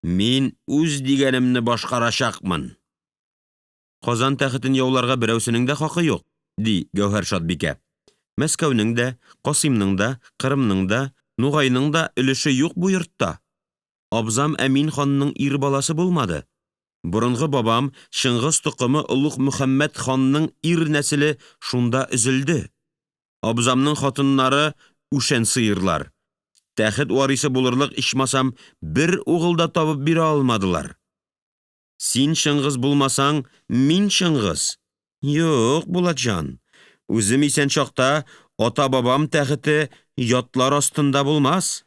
Мин үз дигәнемне башкарачакмын. Казан тәхетен яуларга берәүсенең дә хакы юк, ди Гәүһәршад бикә. Мәскәүнең дә, Касыймның да, Кырымның да, Нугайның да өлеше юк бу йортта. Абзам Әмин ханның ир баласы булмады. Борынгы бабам Чыңгыз токымы Олуг Мөхәммәд ханның ир нәселе шунда өзелде. Абзамның хатыннары үшән сыерлар. Тәхет варисы булырлык ичмасам бер угыл да табып бирә алмадылар. Син Чыңгыз булмасаң, мин Чыңгыз! Юк, Булатҗан, үзем исән чакта атабабам тәхете ятлар астында булмас!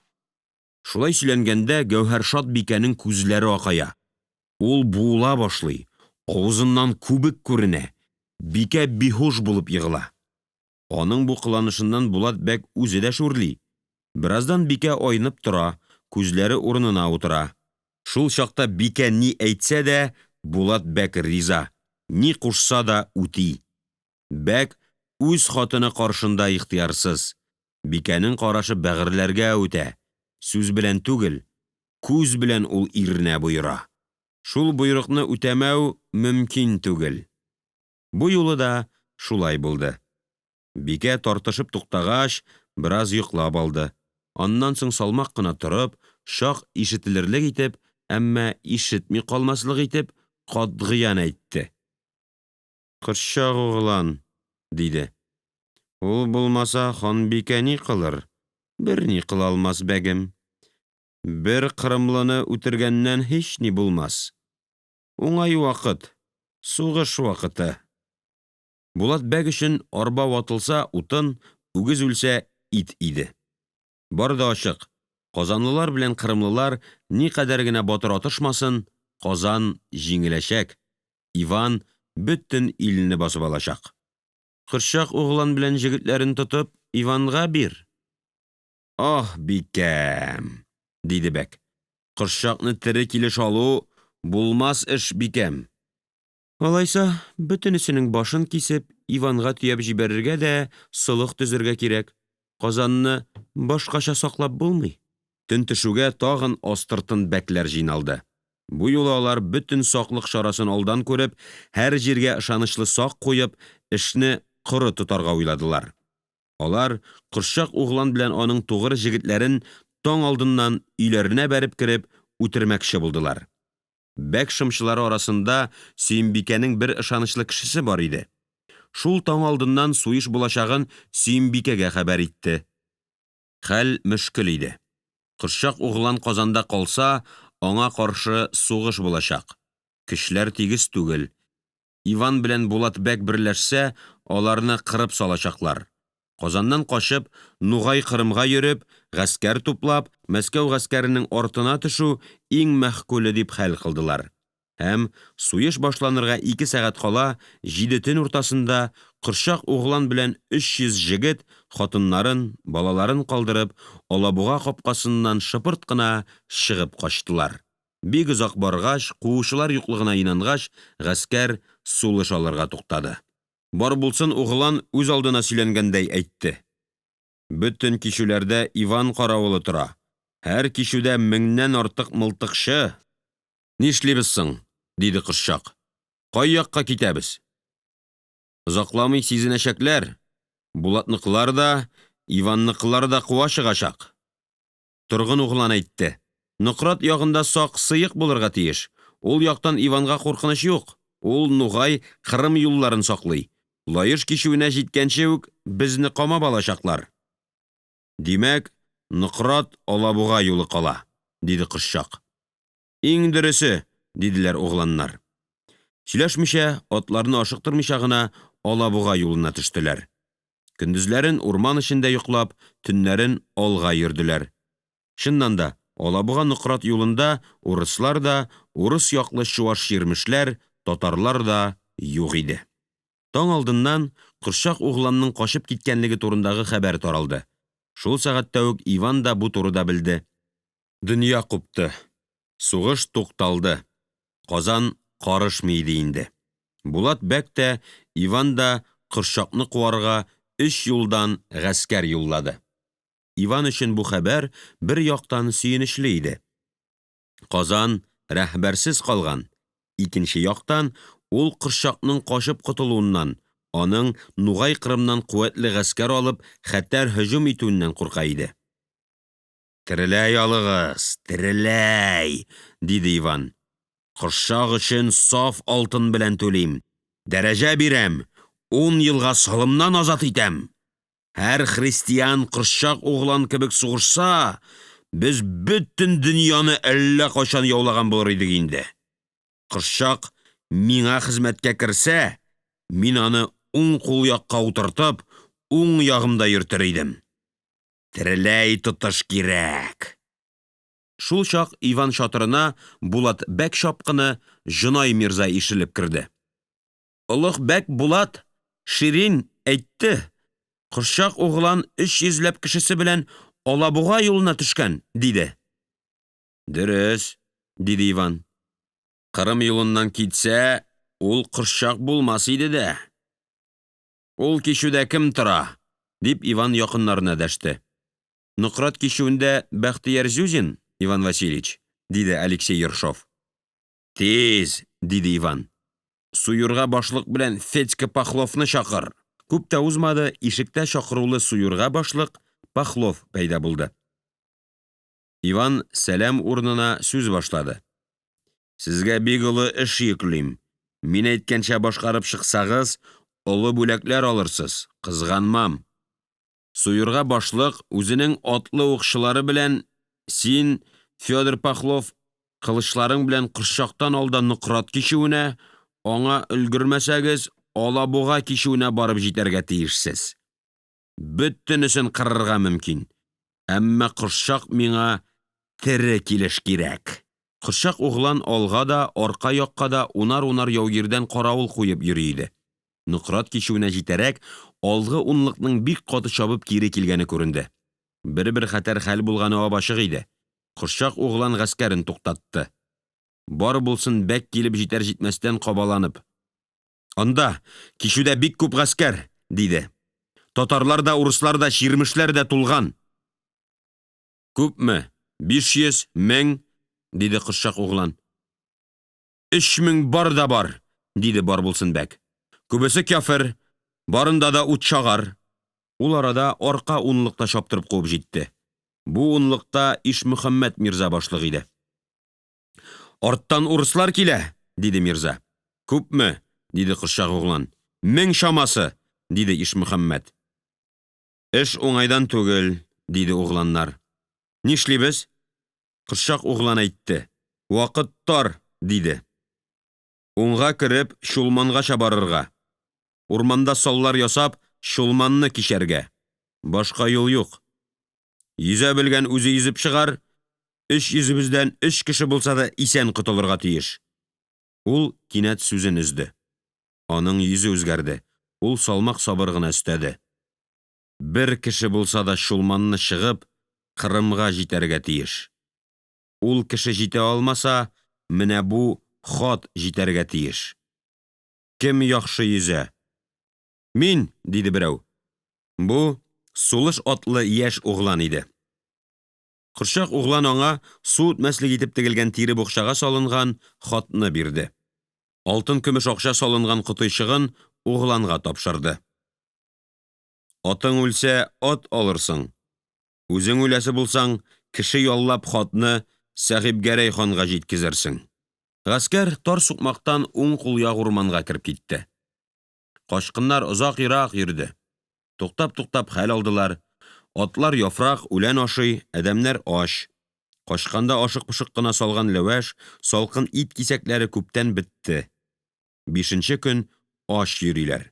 Шулай сөйләнгәндә Гәүһәршад бикәнең күзләре акая, ул буыла башлый, авызыннан күбек күренә, бикә биһуш булып егыла. Аның бу кыланышыннан Булат бәк үзе дә шүрли. Бераздан бикә айнып тора, күзләре урынына утыра. Шул чакта бикә ни әйтсә дә, Булат бәк риза, ни кушса да үти. Бәк үз хатыны каршында ихтыярсыз. Бикәнең карашы бәгырьләргә үтә, сүз белән түгел, күз белән ул иренә боера. Шул боерыкны үтәмәү мөмкин түгел. Бу юлы да шулай булды. Бикә тартышып туктагач, бераз йоклап алды, аннан соң салмак кына торып, чак ишетелерлек итеп, әмма ишетми калмаслык итеп, катгыян әйтте Кошчак углан, диде, ул булмаса, ханбикә ни кылыр? Берни кыла алмас, бәгем. Бер кырымлыны үтергәннән һични булмас. Уңай вакыт, сугыш вакыты. Булат бәк өчен арба ватылса утын, үгез үлсә ит иде. Бар да ачык казанлылар белән кырымлылар никадәр генә батыр атышмасын, Казан җиңеләчәк, Иван бөтен илне басып алачак. Кошчак углан белән җегетләрен тотып, Иванга бир. Аһ, бикәм, диде бәк, Кошчакны тере килеш алу булмас эш, бикәм. Алайса, бөтенесенең башын кисеп, Иванга төяп җибәрергә дә солых төзергә кирәк. Казанны башкача саклап булмый. Төн төшүгә тагын астыртын бәкләр җыйналды. Бу юлы алар бөтен саклык чарасын алдан күреп, һәр җиргә ышанычлы сак куеп, эшне коры тотарга уйладылар. Алар Кошчак углан белән аның тугры җегетләрен таң алдыннан өйләренә бәреп кереп, үтермәкче булдылар. Бәк шымчылары арасында Сөембикәнең бер ышанычлы кешесе бар иде. Шул таң алдыннан суеш булачагын Сөембикәгә хәбәр итте. Хәл мөшкел иде. Кошчак углан Казанда калса, аңа каршы сугыш булачак. Көчләр тигез түгел. Иван белән Булат бәк берләшсә, аларны кырып салачаклар. Казаннан качып, Нугай Кырымга йөреп, гаскәр туплап, Мәскәү гаскәренең артына төшү иң мәгъкуле дип хәл кылдылар. Һәм суеш башланырга ике сәгать кала, җиде төн уртасында, Кошчак углан белән 300 җегет, хатыннарын, балаларын калдырып, Алабуга капкасыннан шыпырт кына чыгып качтылар. Бик озак баргач, куучылар юклыгына инангач, гаскәр сулыш алырга туктады. Барбулсын углан үзалдына сөйләнгәндәй әйтте Бөтен кичүләрдә Иван каравылы тора, һәр кичүдә меңнән артык мылтыкчы! Нишлибез соң? диде Кошчак. Кай якка китәбез? Озакламый сизенәчәкләр, Булатныкылар да, Иванныкылар да куа чыгачак. Торгын углан әйтте Нократ ягында сак сыек булырга тиеш. Ул яктан Иванга куркыныч юк. Ул, нугай, Кырым юлларын саклый. Лаеш кичүенә җиткәнче үк безне камап алачаклар. Димәк, Нократ Алабуга юлы кала, диде Кошчак. Иң дөресе, диделәр угланнар. Сөйләшмичә, атларны ашыктырмыйча гына Алабуга юлына төштеләр. Көндезләрен урман эчендә йоклап, төннәрен алга йөрделәр. Чыннан да, АлабугаНократ юлында урыслар да, урыс яклы чувашчирмешләр, татарлар да юк иде. Таң алдыннан Кошчак угланның качып киткәнлеге турындагы хәбәр таралды. Шул сәгатьтә үк Иван да бу турыда белде. Дөнья купты, сугыш тукталды, Казан карышмый иде инде. Булат бәк тә, Иван да Кошчакны куарга өч юлдан гаскәр юллады. Иван өчен бу хәбәр бер яктан сөенечле иде Казан рәһбәрсез калган, икенче яктан, ул Кошчакның качып котылуыннан, аның Нугай Кырымнан куәтле гаскәр алып, хәтәр һөҗүм итүеннән курка иде. Тереләй алыгыз, тереләй! диде Иван. Кошчак өчен саф алтын белән түлим, дәрәҗә бирәм, ун елга салымнан азат итәм. Һәр христиан Кошчак углан кебек сугышса, без бөтен дөньяны әллә кайчан яулаган булыр идек инде. Кошчак миңа хезмәткә керсә, мин аны уң кул якка утыртып, уң ягымда йөртер идем. Тереләй тотыш кирәк! Шул чак Иван чатырына Булат бәк чапкыны Җонай мирза ишелеп керде. Олуг бәк Булат Ширин әйтте, Кошчак углан өч йөзләп кешесе белән Алабуга юлына төшкән, диде. Дөрес, диде Иван. Кырым юлыннан китсә, ул Кошчак булмас иде дә. Ул кичүдә кем тора? дип, Иван якыннарына дәште. Нократ кичүендә Бәхтияр Зюзин, Иван Васильевич, диде Алексей Ершов. Тиз, диде Иван. Суюрга башлык белән Федька Похловны чакыр. Күп тә узмады, ишектә чакырулы суюрга башлык Похлов пәйда булды. Иван сәлам урынына сүз башлады. Сезгә бик олы эш йөклим. Мин әйткәнчә башкарып чыксагыз, олы бүләкләр алырсыз, кызганмам. Суюрга башлык үзенең атлы укчылары белән син, Федор Похлов, кылычларың белән Кошчактан алда Нократ кичүенә, аңа өлгермәсәгез, Алабуга кичүенә барып җитәргә тиешсез. Бөтенесен кырырга мөмкин, әмма Кошчак миңа тере килеш кирәк. Кошчак углан алга да, арка якка да унарунар яугирдән каравыл куеп йөри иде. Нократ кичүенә җитәрәк, алгы унлыкның бик каты чабып кире килгәне күренде. Бербер хәтәр хәл булганы апачык иде. Кошчак углан гаскәрен туктатты. Бар булсын бәк килеп җитәрҗитмәстән кабаланып Анда, кичүдә бик күп гаскәр, диде. Татарлар да, урыслар да, чирмешләр дә тулган. Күпме? 500, 1000? диде Кошчак углан. 3000 бар да бар, диде Барбулсын бәк. Күбесе кяфер, барында да ут чагар. Ул арада арка унлык та чаптырып куып җитте. Бу унлыкта Ишмөхәммәт мирза башлык иде. Арттан урыслар килә, диде мирза. Күпме? диде Кошчак углан. Мең чамасы, диде Ишмөхәммәт. Эш уңайдан түгел, диде угланнар. Нишлибез? Кошчак углан әйтте. Вакыт тар, диде. Уңга кереп, Чулмангача барырга. Урманда саллар ясап, Чулманны кичәргә. Башка юл юк. Йөзә белгән үзе йөзеп чыгар, өч йөзебездән өч кеше булса да исән котылырга тиеш. Ул кинәт сүзен өзде. Аның йөзе үзгәрде, ул салмаксабыр гына өстәде Бер кеше булса да Чулманны чыгып, Кырымга җитәргә тиеш. Ул кеше җитә алмаса, менә бу хат җитәргә тиеш. Кем яхшы йөзә? Мин, диде берәү. Бу Сулыш атлы яшь углан иде. Кошчак углан аңа су үтмәслек итеп тегелгән тире букчага салынган хатны бирде. Алтынкөмеш акча салынган котыйчыгын угланга тапшырды. Атың үлсә, ат алырсың, үзең үләсе булсаң, кеше яллап хатны Сәхипгәрәй ханга җиткезерсең. Гаскәр тар сукмактан уң кул як урманга кереп китте. Качкыннар озак ерак йөрде. Туктаптуктап хәл алдылар. Атлар яфрак, үлән ашый, адәмнәр ач. Качканда ашыкпошык кына салган ләвәш, салкын ит кисәкләре күптән бетте. Бишенче көн ач йөриләр.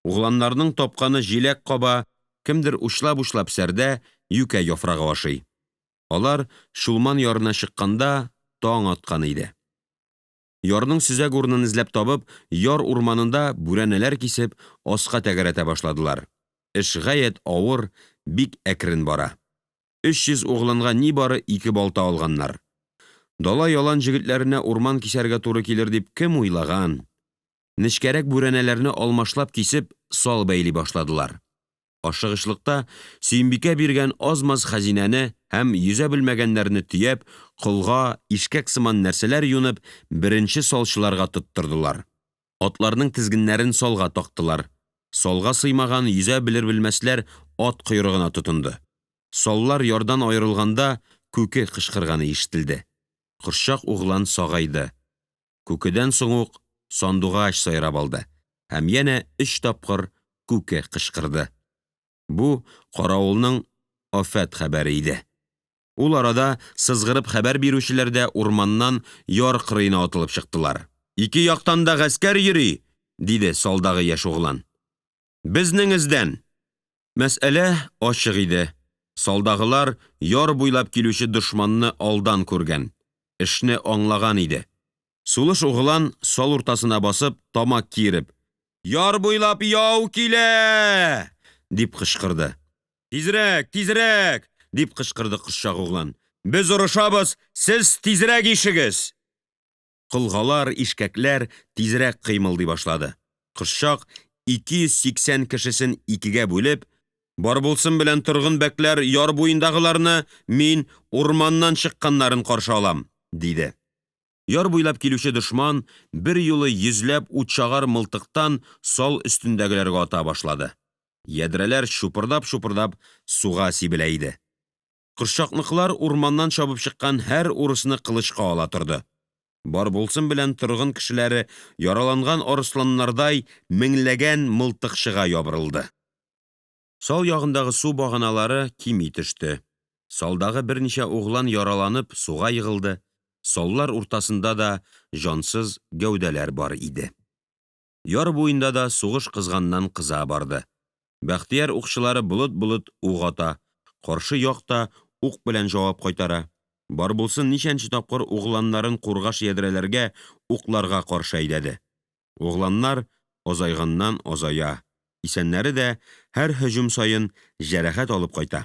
Угланнарның тапканы җиләк каба, кемдер учлапучлап сәрдә, юкә яфрагы ашый. Алар Чулман ярына чыкканда, таң аткан иде. Ярның сөзәк урынын эзләп табып, яр урманында бүрәнәләр кисеп, аска тәгәрәтә башладылар. Эш гаять авыр, бик әкрен бара. 300 угланга нибары ике балта алганнар. Дала-ялан җегетләренә урман кисәргә туры килер дип кем уйлаган? Нечкәрәк бүрәнәләрне алмашлап кисеп, сал бәйли башладылар. Ашыгычлыкта Сөембикә биргән аз-маз хәзинәне һәм йөзә белмәгәннәрне төяп, колга, ишкәк сыман нәрсәләр юнып, беренче салчыларга тоттырдылар. Атларның тезгеннәрен салга тактылар. Салга сыймаган йөзә белербелмәсләр ат койрыгына тотынды. Саллар ярдан аерылганда, күке кычкырганы ишетелде. Кошчак углан сагайды. Күкедән соң ук сандугач сайрап алды һәм янә өч тапкыр күке кычкырды. Бу каравылның афәт хәбәре иде. Ул арада сызгырып хәбәр бирүчеләр дә урманнан яр кырыена атылып чыктылар. Ике яктан да гаскәр йөри, диде салдагы яшь углан. Безнең эздән! Мәсьәлә ачык иде, салдагылар яр буйлап килүче дошманны алдан күргән, эшне аңлаган иде. Сулыш углан, сал уртасына басып, тамак киереп Яр буйлап яу килә! Дип кычкырды. Тизрәк, тизрәк! Дип кычкырды кошчак углан. Без орышабыз, сез тизрәк ишегез! Колгалар, ишкәкләр тизрәк кыймылдый башлады. Кошчак, 280 кешесен икегә бүлеп, Барбулсын белән Торгын бәкләр яр буендагыларны, мин урманнан чыкканнарын каршы алам, диде. Яр буйлап килүче дошман берьюлы йөзләп утчагар мылтыктан сал өстендәгеләргә ата башлады. Ядрәләр чупырдапчупырдап суга сибелә иде. Кошчакныкылар урманнан чабып чыккан һәр урысны кылычка ала торды. Барбулсын белән Торгын кешеләре яраланган арысланнардай меңләгән мылтыкчыга ябырылды. Сал ягындагы су баганалары кими төште. Салдагы берничә углан яраланып суга егылды, саллар уртасында да җансыз гәүдәләр бар иде. Яр буенда да сугыш кызганнан-кыза барды. Бәхтияр укчылары болытболыт ук ата, каршы як та ук белән җавап кайтара. Барбулсын ничәнче тапкыр угланнарын кургаш ядрәләргә, укларга каршы әйдәде. Угланнар азайганнан-азая, исәннәре дә һәр һөҗүм саен җәрәхәт алып кайта.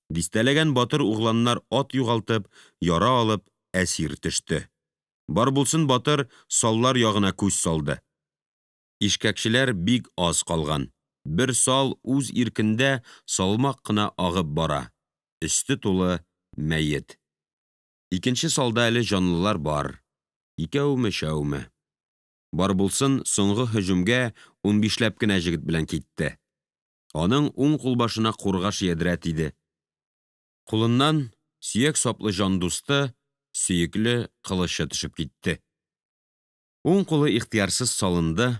Дистәләгән батыр угланнар ат югалтып, яра алып, әсир төште. Барбулсын батыр саллар ягына күз салды. Ишкәкчеләр бик аз калган. Бер сал үз иркендә салмак кына агып бара, өсте тулы мәет. Икенче салда әле җанлылар бар, икәүмеөчәүме. Барбулсын соңгы һөҗүмгә унбишләп кенә җегет белән китте. Аның уң кулбашына кургаш ядрә тиде. Кулыннан сөяк саплы җан дусты, сөекле кылычы төшеп китте. Уң кулы ихтыярсыз салынды,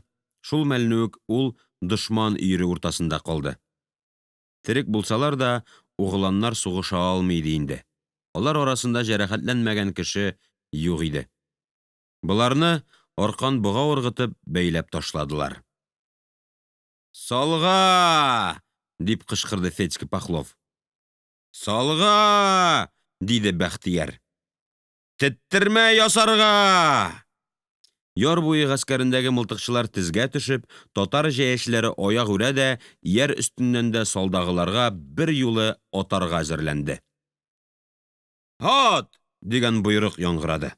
шул мәлне үк ул дошман өере уртасында калды. Терек булсалар да, угланнар сугыша алмый иде инде. Алар арасында җәрәхәтләнмәгән кеше юк иде. Боларны, арканбогау ыргытып, бәйләп ташладылар. Салга! Дип кычкырды Федька Похлов. Салга! Диде Бәхтияр. Теттермә ясарга! Яр буе гаскәрендәге мылтыкчылар тезгә төшеп, татар җәячеләре аягүрә дә, ияр өстеннән дә салдагыларга берьюлы атарга әзерләнде. Ат! Дигән боерык яңгырады.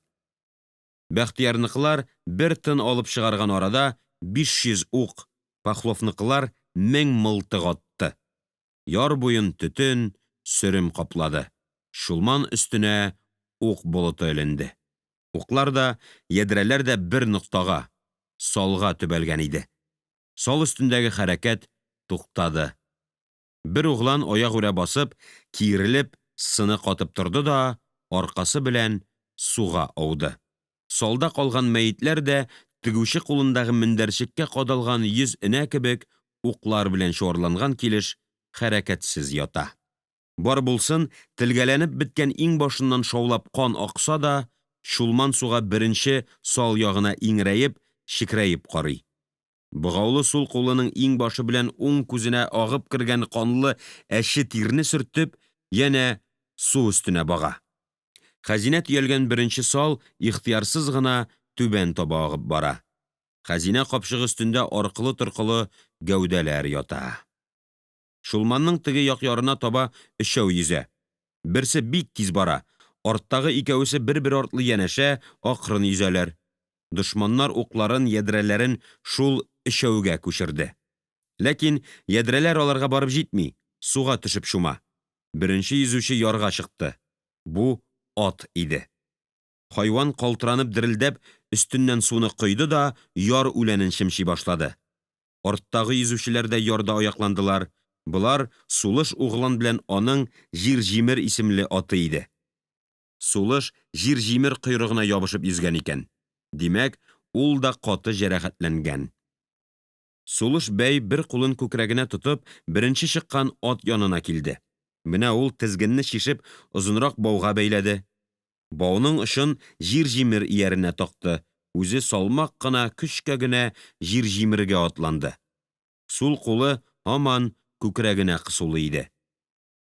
Бәхтиярныкылар бер тын алып чыгарган арада 500 ук, Похловныкылар 1000 мылтык атты. Яр буен төтен, сөрем каплады, Чулман өстенә ук болыты эленде. Уклар да, ядрәләр дә бер ноктага салга төбәлгән иде. Сал өстендәге хәрәкәт туктады. Бер углан аягүрә басып, киерелеп, сыны катып торды да аркасы белән суга ауды. Салда калган мәетләр дә тегүче кулындагы мендәрчеккә кадалган йөз энә кебек, уклар белән чуарланган килеш хәрәкәтсез ята. Барбулсын, телгәләнеп беткән иңбашыннан шаулап кан акса да, Чулман суга беренче сал ягына иңрәеп, чекерәеп карый. Богаулы сул кулының иңбашы белән уң күзенә агып кергән канлы әче тирне сөртеп, янә су өстенә бага. Хәзинә төялгән беренче сал ихтыярсыз гына түбән таба агып бара. Хәзинә капчыгы өстендә аркылы-торкылы гәүдәләр ята. Чулманның теге як ярына таба өчәү йөзә. Берсе бик тиз бара, арттагы икәвесе бербер артлы янәшә, акрын йөзәләр. Дошманнар укларын, ядрәләрен шул өчәүгә күчерде. Ләкин ядрәләр аларга барып җитми, суга төшеп чума. Беренче йөзүче ярга чыкты. Бу ат иде. Хайван калтыранып-дерелдәп өстеннән суны койды да яр үләнен чемчи башлады. Арттагы йөзүчеләр дә ярда аякландылар. Болар Сулыш углан белән аның Җирҗимер исемле аты иде. Сулыш Җирҗимер койрыгына ябышып йөзгән икән. Димәк, ул да каты җәрәхәтләнгән. Сулыш бәй бер кулын күкрәгенә тотып, беренче чыккан ат янына килде. Менә ул тезгенне чишеп озынрак бауга бәйләде. Бауның очын Җирҗимер ияренә такты, үзе салмак кына, көчкә генә Җирҗимергә атланды. Сул кулы һаман күкрәгенә кысулы иде.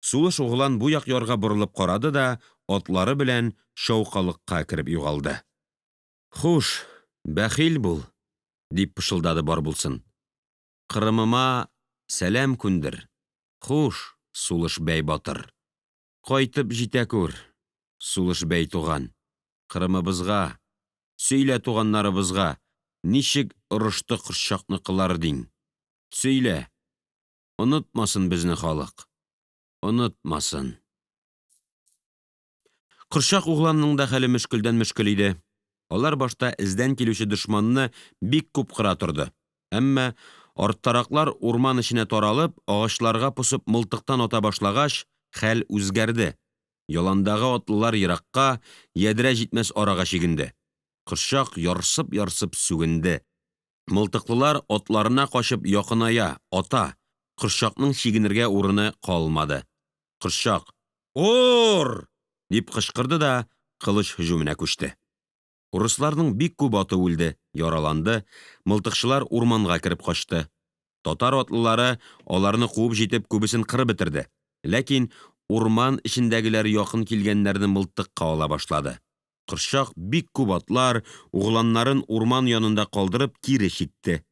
Сулыш углан бу як ярга борылып карады да атлары белән чаукалыкка кереп югалды. Хуш, бәхил бул, дип пышылдады Барбулсын. Кырымыма сәлам күндер. Хуш, Сулыш бәй батыр. Кайтып җитә күр, Сулыш бәй туган, Кырымыбызга, сөйлә туганнарыбызга, ничек орышты Кошчакныкылар, дин. Сөйлә, онытмасын безне халык, онытмасын. Кошчак угланның да хәле мөшкелдән мөшкел иде. Алар башта эздән килүче дошманны бик күп кыра торды. Әмма арттараклар урман эченә таралып, агачларга посып мылтыктан ата башлагач, хәл үзгәрде. Яландагы атлылар еракка, ядрә җитмәс арага чигенде. Кошчак ярсыпярсып сүгенде. Мылтыклылар атларына качып якыная, ата. Кошчакның чигенергә урыны калмады. Кошчак Ур! Дип кычкырды да кылыч һөҗүменә күчте. Урысларның бик күп аты үлде, яраланды, мылтыкчылар урманга кереп качты. Татар атлылары аларны куып җитеп күбесен кырып бетерде, ләкин урман эчендәгеләр якын килгәннәрне мылтыкка ала башлады. Кошчак бик күп атлар, угланнарын урман янында калдырып кире чикте.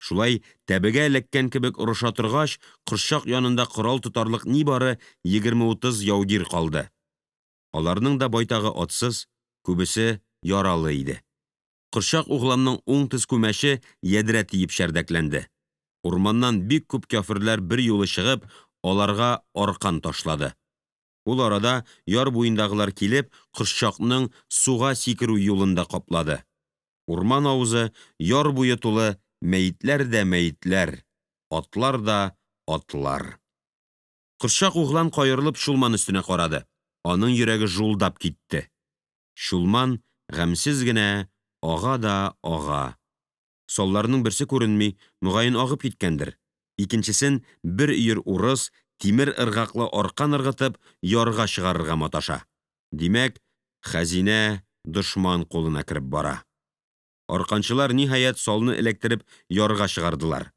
Шулай тәбегә эләккән кебек орыша торгач, Кошчак янында корал тотарлык нибары 20–30 яугир калды. Аларның да байтагы атсыз, күбесе яралы иде. Кошчак угланның уң тез күмәче ядрә тиеп чәрдәкләнде. Урманнан бик күп кяферләр берьюлы чыгып, аларга аркан ташлады. Ул арада яр буендагылар килеп, Кошчакның суга сикерү юлын да каплады. Урман авызы, яр буе тулы мәетләр дә мәетләр, атлар да атлар. Кошчак углан каерылып Чулман өстенә карады. Аның йөрәге жуылдап китте. Чулман гамьсез генә ага да ага. Салларның берсе күренми, мөгаен агып киткәндер. Икенчесен бер өер урыс, тимер ыргаклы аркан ыргытып, ярга чыгарырга маташа. Димәк, хәзинә дошман кулына кереп бара. Арканчылар, ниһаять, салны эләктереп ярга чыгардылар.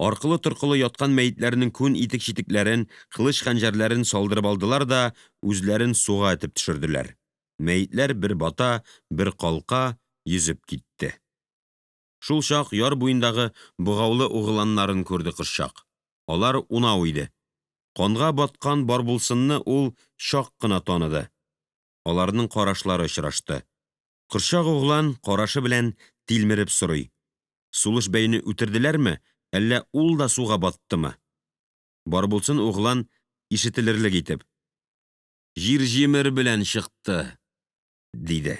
Аркылыторкылы яткан мәетләрнең күн итек-читекләрен, кылыч-хәнҗәрләрен салдырып алдылар да үзләрен суга этеп төшерделәр. Мәетләр бер бата, бер калка, йөзеп китте. Шул чак яр буендагы богаулы угланнарын күрде Кошчак. Алар унау иде. Канга баткан Барбулсынны ул чак кына таныды. Аларның карашлары очрашты. Кошчак углан карашы белән тилмереп сорый Сулыш бәйне үтерделәрме, әллә ул да суга баттымы? Барбулсын углан ишетелерлек итеп Җирҗимер белән чыкты, диде.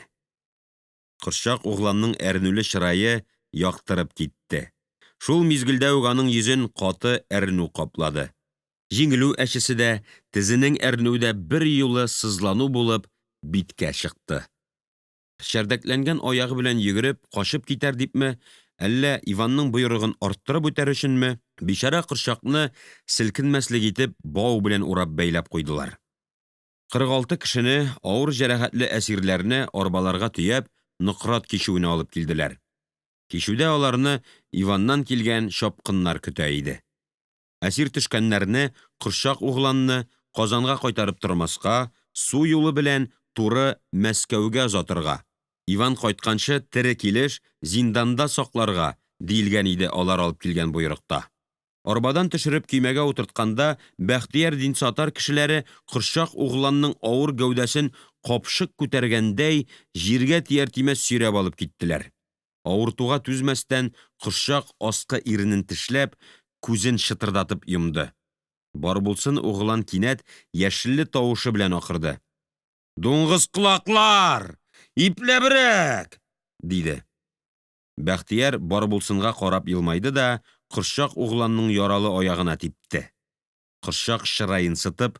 Кошчак угланның әрнүле чырае яктырып китте. Шул мизгелдә үк аның йөзен каты әрнү каплады. Җиңелү әчесе дә, тезенең әрнүе дә берьюлы сызлану булып биткә чыкты. Чәрдәкләнгән аягы белән йөгереп, качып китәр дипме, әллә Иванның боерыгын арттырып үтәр өченме, бичара Корчакны селкенмәслек итеп бау белән урап бәйләп куйдылар. 46 кешене, авыр җәрәхәтле әсирләрне арбаларга төяп, Нократ кичүенә алып килделәр. Кичүдә аларны Иваннан килгән чапкыннар көтә иде. Әсир төшкәннәрне, Корчак угланны Казанга кайтарып тормаска, су юлы белән туры Мәскәүгә озатырга, Иван кайтканчы тере килеш зинданда сакларга, диелгән иде алар алып килгән боерыкта. Арбадан төшереп көймәгә утыртканда Бәхтияр Динсатар кешеләре Корчак угланның авыр гәүдәсен капчык күтәргәндәй җиргә тияр-тимәс сөйрәп алып киттеләр. Авыртуга түзмәстән, Кошчак аскы иренен тешләп, күзен чытырдатып йомды. Барбулсын углан кинәт яшелле тавышы белән акырды. Дуңгыз колаклар! Ипләбрәк! диде. Бәхтияр Барбулсынга карап елмайды да Кошчак угланның яралы аягына типте. Кошчак чыраен сытып,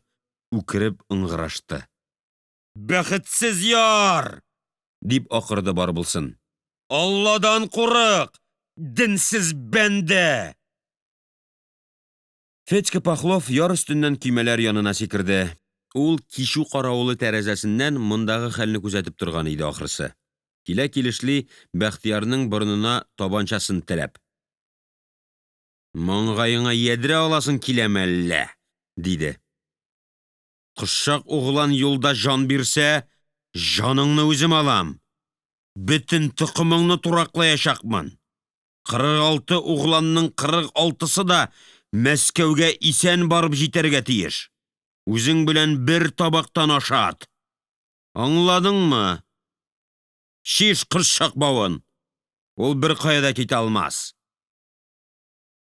үкереп ыңгырашты. Бәхетсез яр! дип акырды Барбулсын. Алладан курык, денсез бәндә! Федька Пахлов яр өстеннән көймәләр янына сикерде. Ул кичү каравылы тәрәзәсеннән мондагы хәлне күзәтеп торган иде ахрысы. Килә-килешли Бәхтиярнең борынына табанчасын терәп. Маңгаеңа ядрә аласың киләме әллә? диде. Кошчак углан юлда җан бирсә, җаныңны үзем алам. Бөтен токымыңны тураклаячакмын. 46 угланның 46-сы да Мәскәүгә исән барып җитәргә тиеш. Үзең белән бер табактан ашат. Аңладыңмы? Чиш кошчак бавын. Ул беркая да китә алмас.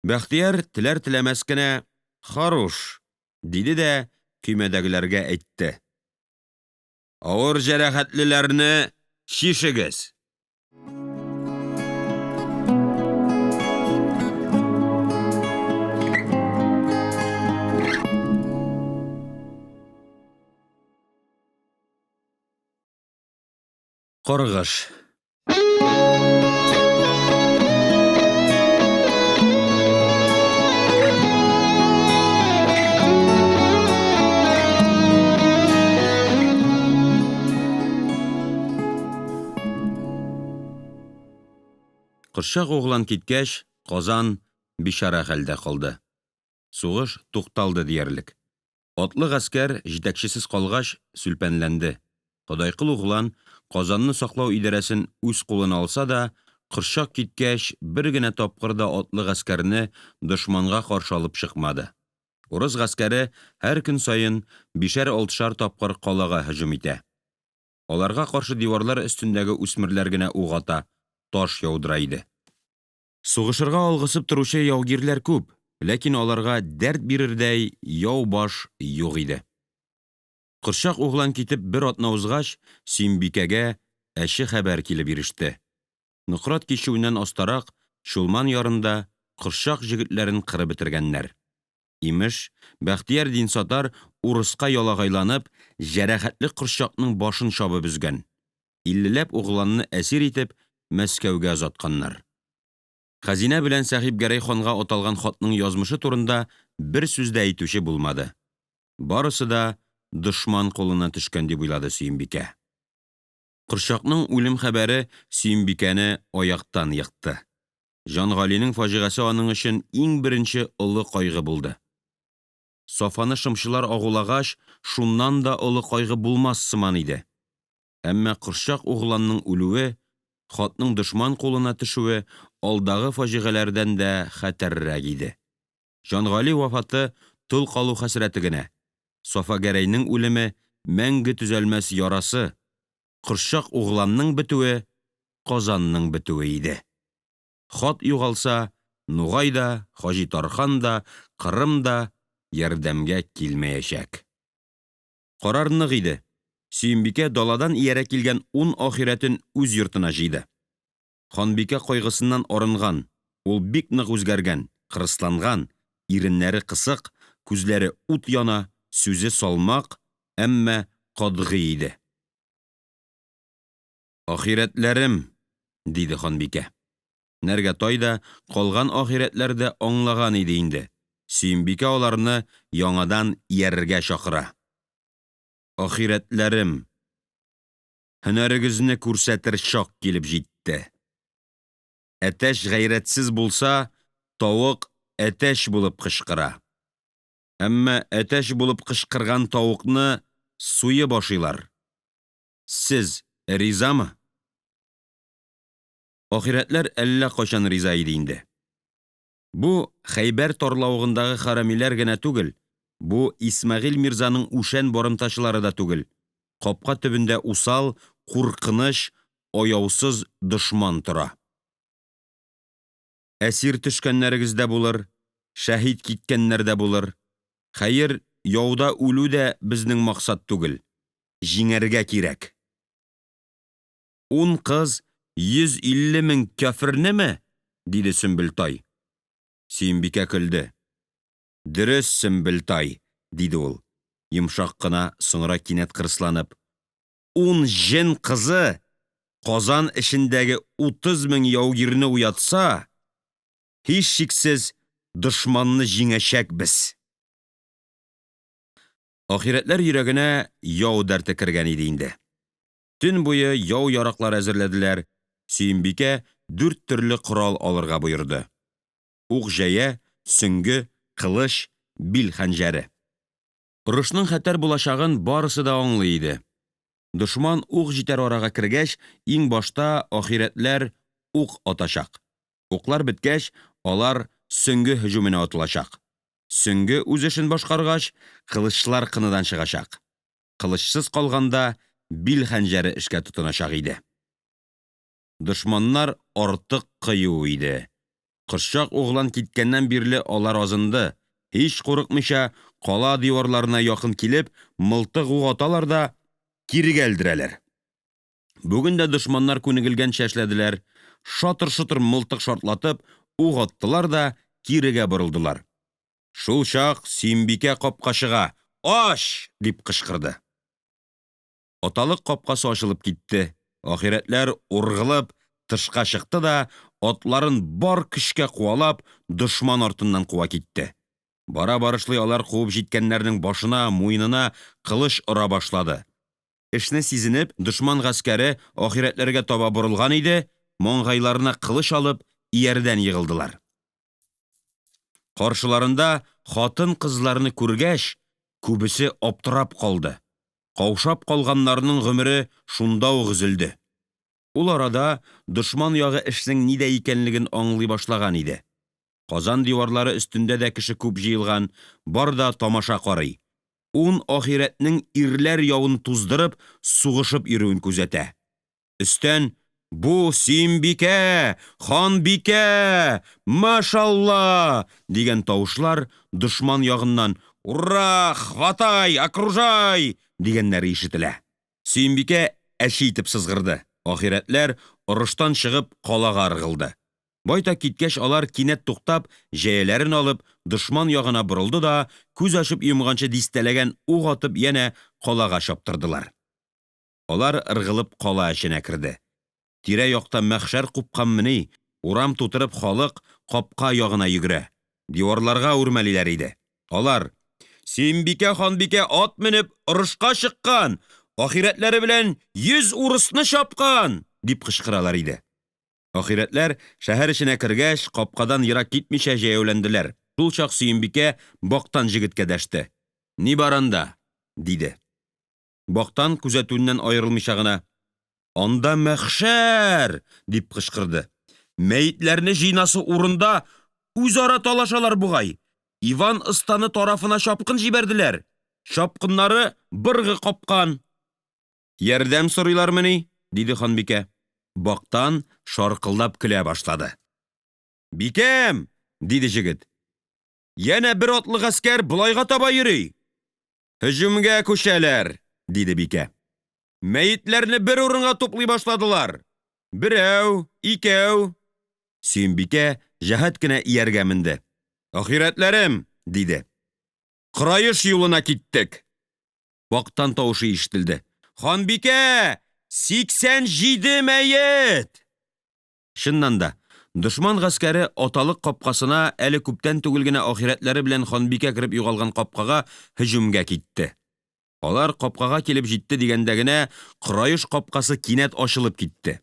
Бәхтияр теләр-теләмәс кенә Харуш! Диде дә көймәдәгеләргә әйтте. Авыр җәрәхәтлеләрне чишегез. Каргыш. Кошчак углан киткәч, Казан бичара хәлдә калды. Сугыш тукталды диярлек. Атлы гаскәр, җитәкчесез калгач, сүлпәнләнде. Ходайкол углан Казанны саклау идарәсен үз кулына алса да, Корчак киткәч, бер генә тапкыр да атлы гаскәрне дошманга каршы алып чыкмады. Урыс гаскәре һәр көн саен бишәралтышар тапкыр калага һөҗүм итә. Аларга каршы диварлар өстендәге үсмерләр генә ук ата, таш яудыра иде. Сугышырга алгысып торучы яугирләр күп, ләкин аларга дәрт бирердәй яу баш юк иде. Корчак углан китеп бер атна узгач, Сөембикәгә әче хәбәр килеп иреште. Нократ кичүеннән астарак, Чулман ярында, Корчак җегетләрен кырып бетергәннәр. Имеш, Бәхтияр Динсатар урыска ялагайланып, җәрәхәтле Корчакның башын чабып өзгән. Иллеләп угланны әсир итеп, Мәскәүгә озатканнар. Хәзинә белән Сәхибгәрәй ханга аталган хатның язмышы турында бер сүз дә әйтүче булмады. Барысы да дошман кулына төшкән дип уйлады Сөембикә. Корчакның үлем хәбәре Сөембикәне аяктан екты. Җан Галинең фаҗигасе аның өчен иң беренче олы кайгы булды. Сафаны шымчылар агулагач, шуннан да олы кайгы булмас сыман иде. Әмма Кошчак угланның үлүе, хатның дошман кулына төшүе алдагы фаҗигаләрдән дә хәтәррәк иде. Җангали вафаты тол калу хәсрәте генә, Сафа Гәрәйнең үлеме мәңге төзәлмәс ярасы, Кошчак угланның бетүе Казанның бетүе иде. Хат югалса, Нугай да, Хаҗитархан да, Кырым да ярдәмгә килмәячәк. Карар нык иде. Сөембикә даладан иярә килгән ун ахирәтен үз йортына җыйды. Ханбикә кайгысыннан арынган, ул бик нык үзгәргән, кырысланган, иреннәре кысык, күзләре ут яна, сүзе салмак, әмма катгый иде. Ахирәтләрем, диде ханбикә. Нәргәтай да, калган ахирәтләр дә аңлаган иде инде Сөембикә аларны яңадан иярергә чакыра. Ахирәтләрем, һөнәрегезне күрсәтер чак килеп җитте. Әтәч гайрәтсез булса, тавык әтәч булып кычкыра. Әмма әтәч булып кычкырган тавыкны суеп ашыйлар. Сез ризамы? Ахирәтләр әллә кайчан риза иде инде. Бу Хәйбәр тарлавыгындагы хәрамиләр генә түгел, бу Исмәгыйль мирзаның үшән барымтачылары да түгел, капка төбендә усал, куркыныч, аяусыз дошман тора. Әсир төшкәннәрегез дә булыр, шәһит киткәннәр дә булыр. Хәер, яуда үлү дә безнең максат түгел. Җиңәргә кирәк! Ун кыз 150 мең кяфернеме? диде Сөмбел тай. Сөембикә көлде. Дөрес, Сөмбел тай, диде ул, йомшак кына, соңра кинәт кырысланып. Ун җен кызы Казан эчендәге 30 мең яугирне уятса, һичшиксез, дошманны җиңәчәкбез! Ахирәтләр йөрәгенә яу дәрте кергән иде инде. Төн буе яу яраклары әзерләделәр, Сөембикә дүрт төрле корал алырга боерды ук-җәя, сөңге, кылыч, бил хәнҗәре. Орышның хәтәр булачагын барысы да аңлый иде. Дошман ук җитәр арага кергәч, иң башта ахирәтләр ук атачак. Уклар беткәч, алар сөңге һөҗүменә атылачак. Сөңге үз эшен башкаргач, кылычлар кыныдан чыгачак. Кылычсыз калганда, бил хәнҗәре эшкә тотыначак иде. Дошманнар артык кыю иде. Кошчак углан киткәннән бирле алар азынды. Һич курыкмыйча, кала диварларына якын килеп, мылтык ук аталар да кирегә элдерәләр. Бүген дә дошманнар күнегелгәнчә эшләделәр. Шатыр-шотыр мылтык шартлатып, ук аттылар да кирегә борылдылар. Шулчак Сөембикә капкачыга Ач! дип кычкырды. Аталык капкасы ачылып китте. Ахирәтләр ургылып тышка чыкты да, атларын бар көчкә куалап, дошман артыннан куа китте. Бара барышлый алар куып җиткәннәрнең башына, муенына кылыч ора башлады. Эшне сизенеп, дошман гаскәре ахирәтләргә таба борылган иде, маңгайларына кылыч алып, иярдән егылдылар. Каршыларында хатын-кызларны күргәч, күбесе аптырап калды. Каушап калганнарның гомере шунда ук өзелде. Ул арада дошман ягы эшнең нидә икәнлеген аңлый башлаган иде. Казан диварлары өстендә дә кеше күп җыелган, бар да тамаша карый. Ун ахирәтнең ирләр явын туздырып, сугышып йөрүен күзәтә. Өстән Бу Сөембикә! Ханбикә! Машалла! дигән тавышлар, дошман ягыннан Ура! Хватай! Окружай! дигәннәре ишетелә. Сөембикә әче итеп сызгырды. Ахирәтләр, орыштан чыгып, калага ыргылды. Байтак киткәч, алар, кинәт туктап, җәяләрен алып, дошман ягына борылды да, күз ачып йомганчы дистәләгән ук атып янә калага чаптырдылар. Алар ыргылып кала эченә керде. Тирәякта мәхшәр купканмыни, урам тутырып халык капка ягына йөгерә, диварларга үрмәлиләр иде. Алар Сөембикә ханбикә ат менеп орышка чыккан, ахирәтләре белән 100 урысны чапкан! дип кычкыралар иде. Ахирәтләр, шәһәр эченә кергәч, капкадан ерак китмичә җәяүләнделәр. Шул чак Сөембикә бактан җегеткә дәште. Ни бар анда? диде. Бактан, күзәтүеннән аерылмыйча гына Анда мәхшәр! дип кычкырды. Мәетләрне җыйнасы урында үзара талашалар бугай. Иван ыстаны тарафына чапкын җибәрделәр. Чапкыннары быргы капкан. Ярдәм сорыйлармыни? диде ханбикә. Бактан шаркылдап көлә башлады. Бикәм! диде җегет. Янә бер атлы гаскәр болайга таба йөри. Һөҗүмгә күчәләр, диде бикә. Мәетләрне бер урынга туплый башладылар. Берәү, икәү. Сөембикә җәһәт кенә ияргә менде. Ахирәтләрем, диде. Кораеш юлына киттек. Бактан тавышы ишетелде. Ханбикә! 87 мәет! Чыннан да, Дошман гаскәре аталык капкасына, әле күптән түгел генә ахирәтләре белән ханбикә кереп югалган капкага һөҗүмгә китте. Алар капкага килеп җитте дигәндә генә, кораеш капкасы кинәт ачылып китте.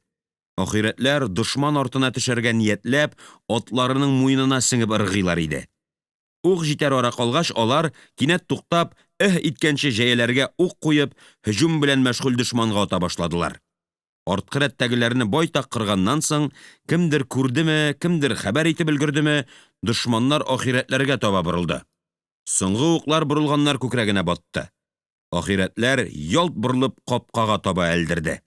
Ахирәтләр, дошман артына төшәргә ниятләп, атларының муенына сеңеп ыргыйлар иде. Ук җитәр ара калгач, алар, кинәт туктап, эһ иткәнче җәяләргә ук куеп, һөҗүм белән мәшгуль дошманга ата башладылар. Арткы рәттәгеләрне байтак кырганнан соң, кемдер күрдеме, кемдер хәбәр итеп өлгердеме, дошманнар ахирәтләргә таба борылды. Соңгы уклар борылганнар күкрәгенә батты. Ахирәтләр ялт борылып капкага таба элдерде.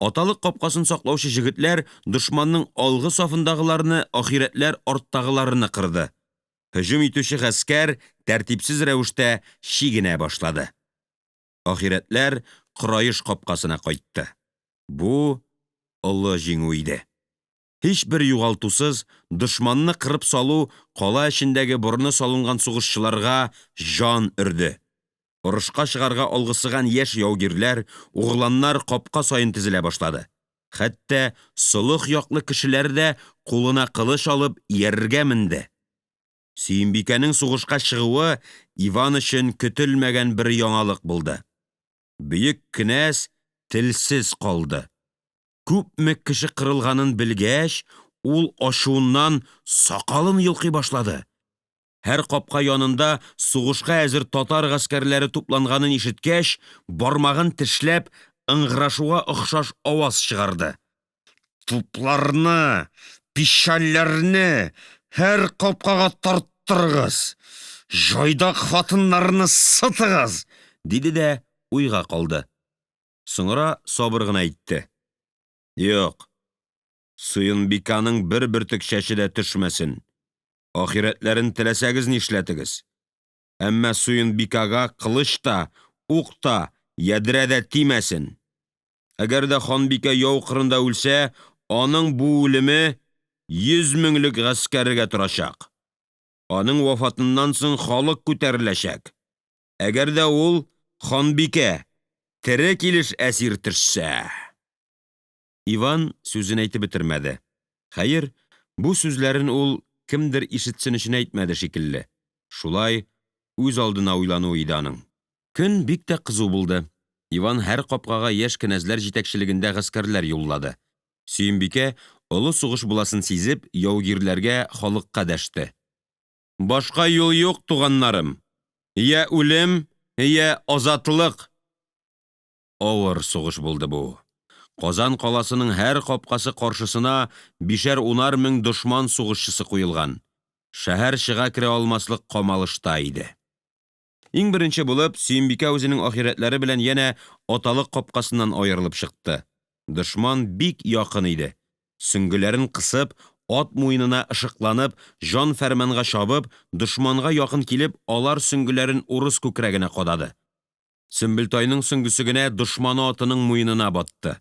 Аталык капкасын саклаучы җегетләр дошманның алгы сафындагыларны, ахирәтләр арттагыларны кырды. Һөҗүм итүче гаскәр тәртипсез рәвештә чигенә башлады. Ахирәтләр Кораеш капкасына кайтты. Бу олы җиңү иде. Һичбер югалтусыз дошманны кырып салу кала эчендәге борыны салынган сугышчыларга җан өрде. Орышка чыгарга алгысыган яшь яугирләр, угланнар капка саен тезелә башлады. Хәтта солых яклы кешеләр дә кулына кылыч алып ияргә менде. Сөембикәнең сугышка чыгуы Иван өчен көтелмәгән бер яңалык булды. Бөек кенәз телсез калды. Күпме кеше кырылганын белгәч, ул ачуыннан сакалын йолкый башлады. Һәр капка янында сугышка әзер татар гаскәрләре тупланганын ишеткәч, бармагын тешләп, ыңгырашуга охшаш аваз чыгарды. Тупларны, пищальләрне һәр капкага тарттырыгыз! Җайдак хатыннарны сытыгыз! диде дә уйга калды. Соңра сабыр гына әйтте Юк, Сыенбиканың бер бөртек чәче дә төшмәсен! Ахирәтләрен теләсәгез нишләтегез! Әмма Сыенбикага кылыч та, ук та, ядрә дә тимәсен! Әгәр дә ханбикә яу кырында үлсә, аның бу үлеме йөз меңлек гаскәргә торачак. Аның вафатыннан соң халык күтәреләчәк. Әгәр дә ул, ханбикә, тере килеш әсир төшсә... Иван сүзен әйтеп бетермәде. Хәер, бу сүзләрен ул кемдер ишетсен өчен әйтмәде шикелле, шулай үзалдына уйлануы иде аның. Көн бик тә кызу булды. Иван һәр капкага яшь кенәзләр җитәкчелегендә гаскәрләр юллады. Сөембикә, олы сугыш буласын сизеп, яугирләргә, халыкка дәште Башка юл юк, туганнарым! Я үлем, я азатлык! Авыр сугыш булды бу. Казан каласының һәр капкасы каршысына бишәрунар мең дошман сугышчысы куелган, шәһәр чыгакерә алмаслык камалышта иде. Иң беренче булып, Сөембикә үзенең ахирәтләре белән янә аталык капкасыннан аерылып чыкты. Дошман бик якын иде. Сөңгеләрен кысып, ат муенына ышыкланып, җанфәрманга чабып, дошманга якын килеп, алар сөңгеләрен урыс күкрәгенә кадады. Сөмбелтайның сөңгесе генә дошманы атының муенына батты.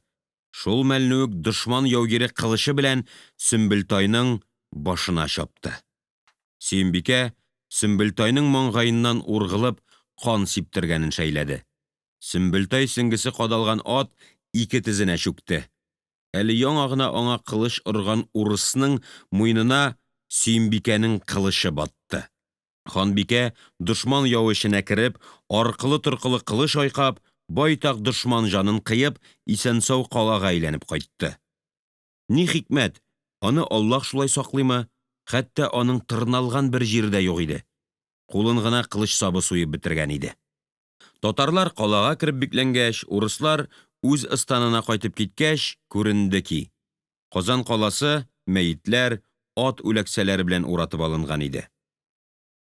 Шул мәлне үк дошман яугире кылычы белән Сөмбелтайның башына чапты. Сөембикә Сөмбелтайның маңгаеннан ургылып кан сиптергәнен шәйләде. Сөмбелтай сөңгесе кадалган ат ике тезенә чүкте. Әле яңа гына аңа кылыч орган урысның муенына Сөембикәнең кылычы батты. Ханбикә, дошман явы эченә кереп, аркылыторкылы кылыч айкап, байтак дошман җанын кыеп, исәнсау калага әйләнеп кайтты. Ни хикмәт, аны Аллаһ шулай саклыймы, хәтта аның тырналган бер җире дә юк иде. Кулын гына кылыч сабы суеп бетергән иде. Татарлар калага кереп бикләнгәч, урыслар үз ыстанына кайтып киткәч, күренде ки, Казан каласы мәетләр, ат үләксәләре белән уратып алынган иде.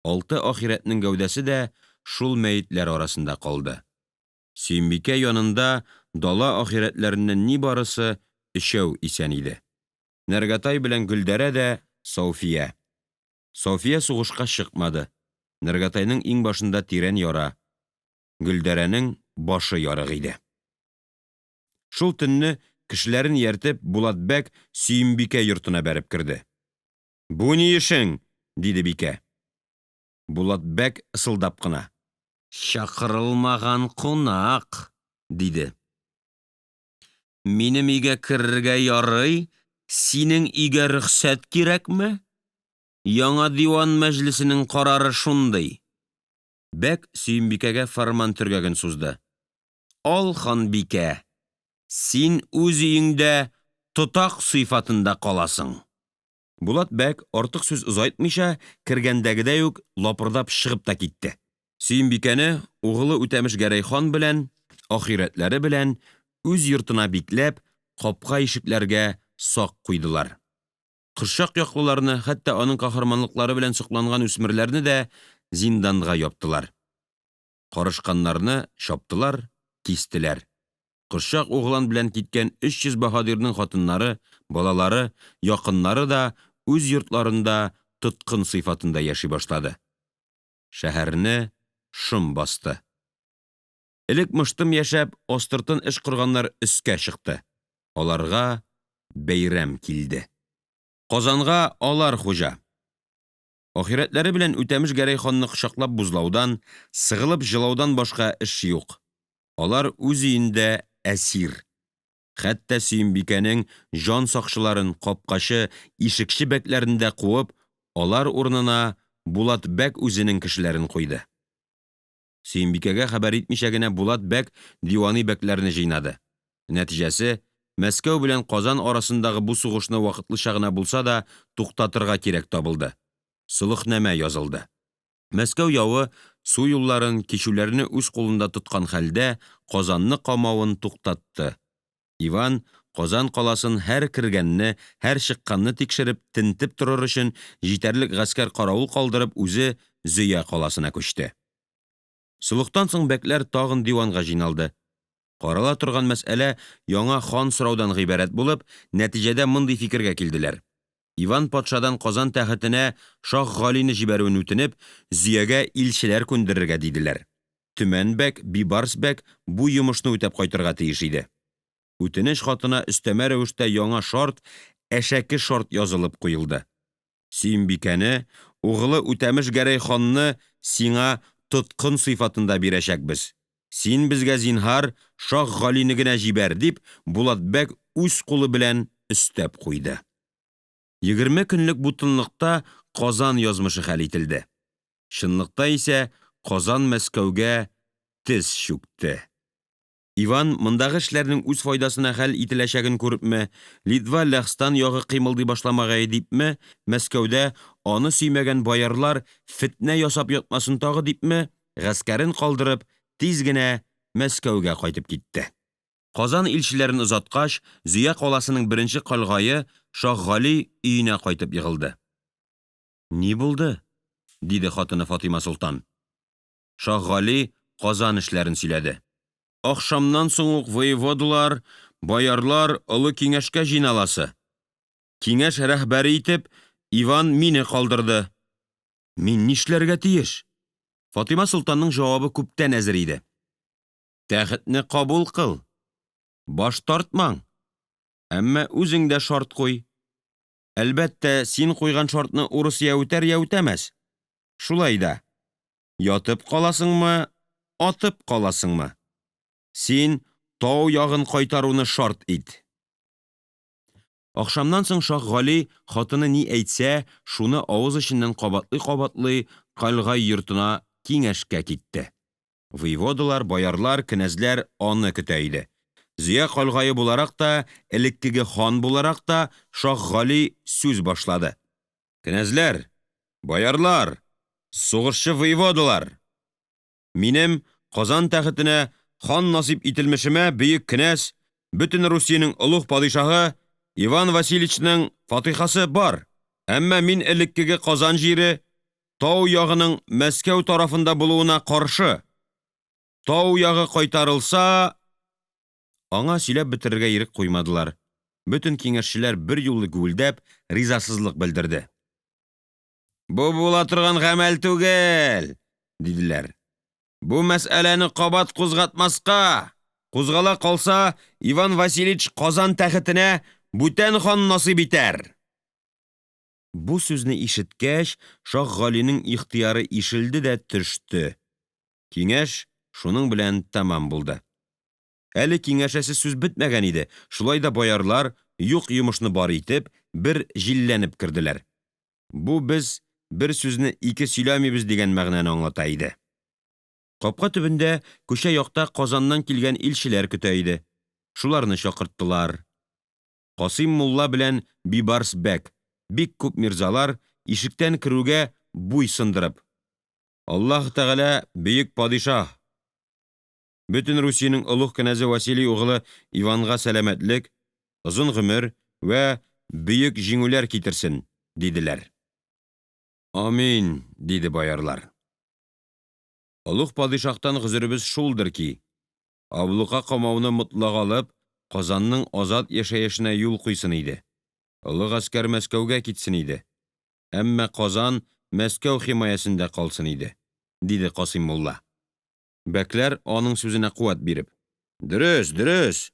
Алты ахирәтнең гәүдәсе дә шул мәетләр арасында калды. Сөембикә янында дала ахирәтләреннән нибарысы өчәү исән иде. Нәргәтай белән Гөлдәрә дә Сауфия. Сауфия сугышка чыкмады. Нәргәтайның иңбашында тирән яра, Гөлдәрәнең башы ярык иде. Шул төнне, кешеләрен ияртеп, Булат бәк Сөембикә йортына бәреп керде. Бу ни эшең? диде бикә. Булат бәк ысылдап кына Чакырылмаган кунак, диде. Минем өйгә керергә ярый. Синең өйгә рөхсәт кирәкме? Яңа диван мәҗлесенең карары шундый. Бәк Сөембикәгә фәрман төргәген сузды. Ал, ханбикә, син үз өеңдә тотак сыйфатында каласың. Булат бәк, артык сүз озайтмыйча, кергәндәгедәй үк лапырдап чыгып та китте. Сөембикәне угылы Үтәмеш Гәрәй хан белән, ахирәтләре белән үз йортына бикләп, капка-ишекләргә сак куйдылар. Кошчак яклыларны, хәтта аның каһарманлыклары белән сокланган үсмерләрне дә зинданга яптылар. Карышканнарны чаптылар, кистеләр. Кошчак углан белән киткән 300 баһадирның хатыннары, балалары, якыннары да үз йортларында тоткын сыйфатында яши башлады. Шәһәрне шом басты. Элек мыштым яшәп, астыртын эш корганнар өскә чыкты, аларга бәйрәм килде. Казанга алар хуҗа! Ахирәтләре белән Үтәмеш Гәрәй ханны кочаклап бозлаудан, сыгылып җылаудан башка эш юк. Алар үз өендә әсир. Хәтта Сөембикәнең җан сакчыларын, капкачы, ишекче бәкләрне дә куып, алар урынына Булат бәк үзенең кешеләрен куйды. Сөембикәгә хәбәр итмичә генә Булат бәк дивани бәкләрне җыйнады. Нәтиҗәсе, Мәскәү белән Казан арасындагы бу сугышны вакытлыча гына булса да туктатырга кирәк табылды. Солыхнамә язылды. Мәскәү явы, су юлларын, кичүләрне үз кулында тоткан хәлдә, Казанны камавын туктатты. Иван, Казан каласын һәр кергәнне, һәр чыкканны тикшереп, тентеп торыр өчен җитәрлек гаскәркаравыл калдырып, үзе Зөя каласына күчте. Солыхтан соң бәкләр тагын диванга җыйналды. Карала торган мәсьәлә яңа хан сораудан гыйбарәт булып, нәтиҗәдә мондый фикергә килделәр. Иван патшадан Казан тәхетенә Шаһ Галине җибәрүен үтенеп, Зөягә илчеләр күндерергә, диделәр. Төмән бәк, Бибарс бәк бу йомышны үтәп кайтырга тиеш иде. Үтенеч хатына өстәмә рәвештә яңа шарт, әшәке шарт язылып куелды. Сөембикәне, угылы Үтәмеш Гәрәй ханны сиңа тоткын сыйфатында бирәчәкбез. Син безгә зинһар Шаһ Галине генә җибәр, дип, Булат бәк үз кулы белән өстәп куйды. 20 көнлек бу тынлыкта Казан язмышы хәл ителде. Чынлыкта исә Казан Мәскәүгә тез чүкте. Иван мондагы эшләрнең үз файдасына хәл ителәчәген күрепме, Литва-Ләхстан ягы кыймылдый башламагае дипме, Мәскәүдә аны сөймәгән боярлар фетнә ясап ятмасын тагы дипме, гаскәрен калдырып, тиз генә Мәскәүгә кайтып китте. Казан илчеләрен озаткач, Зөя каласының беренче калгае Шаһгали өенә кайтып егылды. Ни булды? диде хатыны Фатыйма Солтан. Шаһгали Казан эшләрен сөйләде. Ахшамнан соң ук воеводалар, боярлар олы киңәшкә җыйналасы. Киңәш рәһбәре итеп Иван мине калдырды. Мин нишләргә тиеш? Фатыйма Солтанның җавабы күптән әзер иде. Тәхетне кабул кыл. Баш тартмаң. Әмма үзең дә шарт куй. Әлбәттә, син куйган шартны урыс я үтәр, я үтәмәс. Шулай да. Ятып каласыңмы, атып каласыңмы? Син Тау ягын кайтаруны шарт ит. Ахшамнан соң Шаһгали, хатыны ни әйтсә, шуны авыз эченнән кабатлыйкабатлый, калгай йортына киңәшкә китте. Воеводалар, боярлар, кенәзләр аны көтә иде. Зөя калгае буларак та, элеккеге хан буларак та Шаһгали сүз башлады Кенәзләр, боярлар, сугышчы воеводалар! Минем Казан тәхетенә хан насыйп ителмешемә бөек кенәз, бөтен Русиянең олуг падишаһы Иван Васильевичның фатихасы бар. Әмма мин элеккеге Казан җире, Тау ягының Мәскәү тарафында булуына каршы. Тау ягы кайтарылса... Аңа сөйләп бетерергә ирек куймадылар. Бөтен киңәшчеләр берьюлы гүелдәп ризасызлык белдерде. Бу була торган гамәл түгел, диделәр. Бу мәсьәләне кабат кузгатмаска! Кузгала калса, Иван Васильевич Казан тәхетенә бүтән хан насыйп итәр! Бу сүзне ишеткәч, Шаһгалинең ихтыяры ишелде дә төште. Киңәш шуның белән тәмам булды. Әле киңәшәсе сүз бетмәгән иде, шулай да боярлар, юк йомышны бар итеп, бер җилләнеп керделәр. Бу без бер сүзне ике сөйләмибез дигән мәгънәне аңлата иде. Капка төбендә, күчә якта Казаннан килгән илчеләр көтә иде. Шуларны чакырттылар. Касыйм мулла белән Бибарс бәк, бик күп мирзалар, ишектән керүгә буй сындырып Аллаһе Тәгалә бөек падишаһ, бөтен Русиянең олуг кенәзе Василий угылы Иванга сәламәтлек, озын гомер вә бөек җиңүләр китерсен! диделәр. Амин! диде боярлар. Олуг падишаһтан гозеребез шулдыр ки, аблукакамауны мотлак алып, Казанның азат яшәешенә юл куйсын иде. Олы гаскәр Мәскәүгә китсен иде. Әмма Казан Мәскәү химаясендә калсын иде, диде Касыйм мулла. Бәкләр, аның сүзенә куәт биреп Дөрес, дөрес!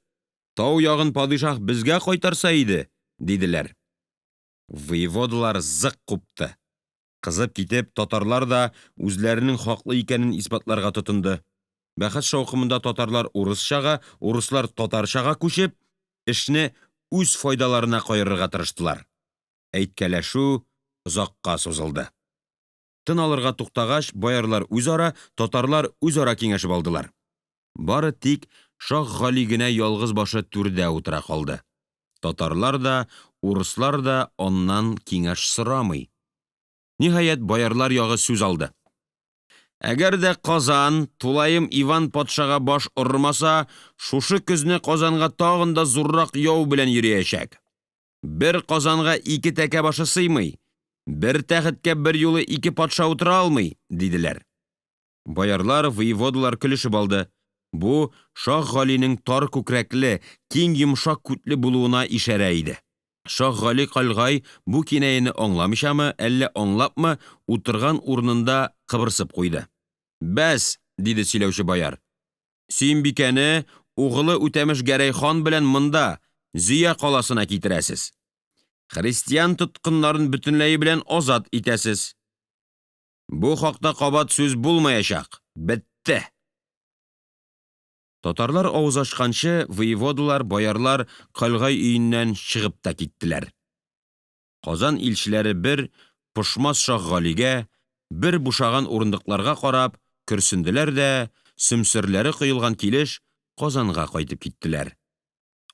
Тау ягын падишаһ безгә кайтарса иде! диделәр. Воеводалар зык купты. Кызып китеп, татарлар да үзләренең хаклы икәнен исбатларга тотынды. Бәхәс шаукымында татарлар урысчага, урыслар татарчага күчеп, эшне үз файдаларына каерырга тырыштылар. Әйткәләшү озакка сузылды. Тын алырга туктагач, боярлар үзара, татарлар үзара киңәшеп алдылар. Бары тик Шаһ Гали генә ялгыз башы түрдә утыра калды. Татарлар да, урыслар да аннан киңәш сорамый. Ниһаять, боярлар ягы сүз алды. Әгәр дә Казан тулаем Иван патшага баш ормаса, шушы көзне Казанга тагын да зуррак яу белән йөриячәк. Бер казанга ике тәкә башы сыймый, бер тәхеткә берьюлы ике патша утыра алмый, диделәр. Боярлар, воеводалар көлешеп алды. Бу Шаһ Галинең тар күкрәкле, киң йомшак күтле булуына ишарә иде. Шаһгали калгай бу кинаяне аңламыйчамы, әллә аңлапмы, утырган урынында кыбырсып куйды. Бәс, диде сөйләүче бояр, Сөембикәне угылы Үтәмеш Гәрәй хан белән монда, Зөя каласына китерәсез. Христиан тоткыннарын бөтенләе белән азат итәсез. Бу хакта кабат сүз булмаячак, бетте! Татарлар авыз ачканчы, воеводалар, боярлар калгай өеннән чыгып та киттеләр. Казан илчеләре бер пошмас Шаһгалигә, бер бушаган урындыкларга карап көрсенделәр дә, сөмсерләре коелган килеш, Казанга кайтып киттеләр.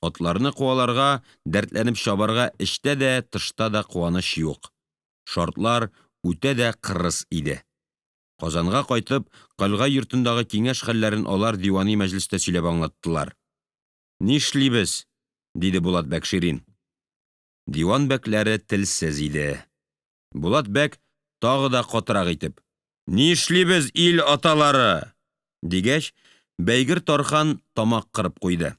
Атларны куаларга, дәртләнеп чабарга эчтә дә, тышта да куаныч юк. Шартлар үтә дә кырыс иде. Казанга кайтып, калгай йортындагы киңәш хәлләрен алар дивани мәҗлестә сөйләп аңлаттылар. Нишлибез? диде Булат бәк Ширин. Диван бәкләре телсез иде. Булат бәк тагы да катырак итеп Нишлибез, ил аталары? дигәч, Бәйгер тархан тамак кырып куйды.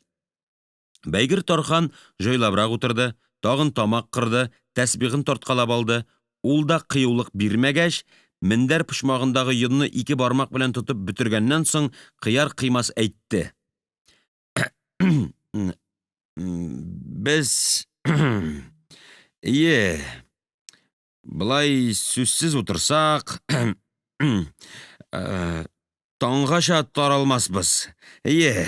Бәйгер тархан җайлабрак утырды, тагын тамак кырды, тәсбихен тарткалап алды, ул да кыюлык бирмәгәч, мендәр почмагындагы йонны ике бармак белән тотып бөтергәннән соң кыяр-кыймас әйтте. Без... Ие... Болай сүзсез утырсак, таңгача таралмасбыз. Ие...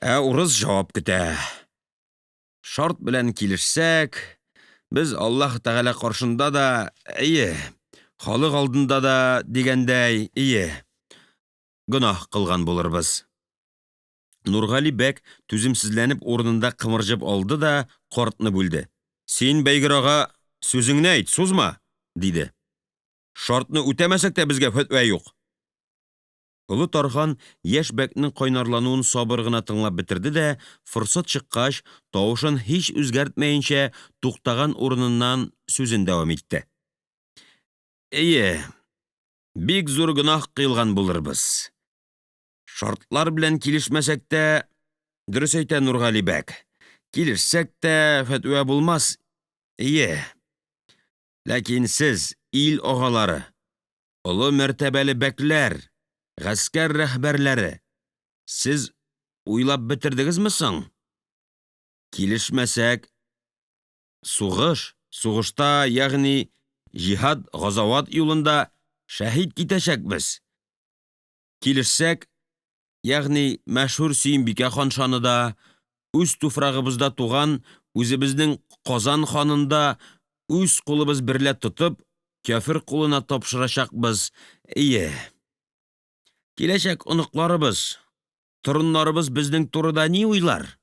Ә урыс җавап көтә. Шарт белән килешсәк, без Аллаһ Тәгалә каршында да, әйе, халык алдында да дигәндәй, ие, гөнаһ кылган булырбыз. Нургали бәк түземсезләнеп урынында кымырҗып алды да картны бүлде. Син, Бәйгер ага, сүзеңне әйт, сузма, диде. Шартны үтәмәсәк тә безгә фәтва юк. Олы Тархан яшь бәкнең кайнарлануын сабыр гына тыңлап бетерде дә, форсат чыккач, тавышын һич үзгәртмәенчә, туктаган урыныннан сүзен дәвам итте. Әйе, бик зур гөнаһ кыйлган булырбыз. Шартлар белән килешмәсәк тә, дөрес әйтә Нургали бәк, килешсәк тә, фәтва булмас, ие. Ләкин сез, ил агалары, олы мәртәбәле бәкләр, гаскәр рәһбәрләре, сез уйлап бетердегезме соң? Килешмәсәк, сугыш, сугышта, ягъни җиһад, газават юлында шәһит китәчәкбез. Килешсәк, ягъни мәшһүр Сөембикә хан шаны да, Үз туфрагыбызда туган үзебезнең Казан ханын да үз кулыбыз берлә тотып, кяфер кулына тапшырачакбыз, ие! Киләчәк оныкларыбыз, торыннарыбыз безнең турыда ни уйлар?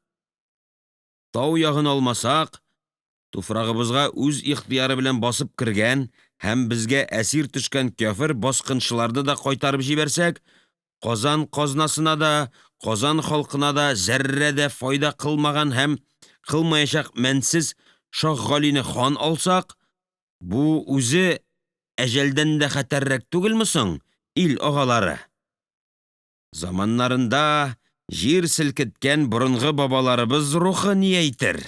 Тау ягын алмасак, туфрагыбызга үз ихтыяры белән басып кергән һәм безгә әсир төшкән кяфер баскынчыларны да кайтарып җибәрсәк, Казан казнасына да, Казан халкына да зәррә дә файда кылмаган һәм кылмаячак мәнсез Шаһгалине хан алсак, бу үзе әҗәлдән дә хәтәррәк түгелме соң, ил агалары? Заманнарында җир селкеткән борынгы бабаларыбыз рухы ни әйтер?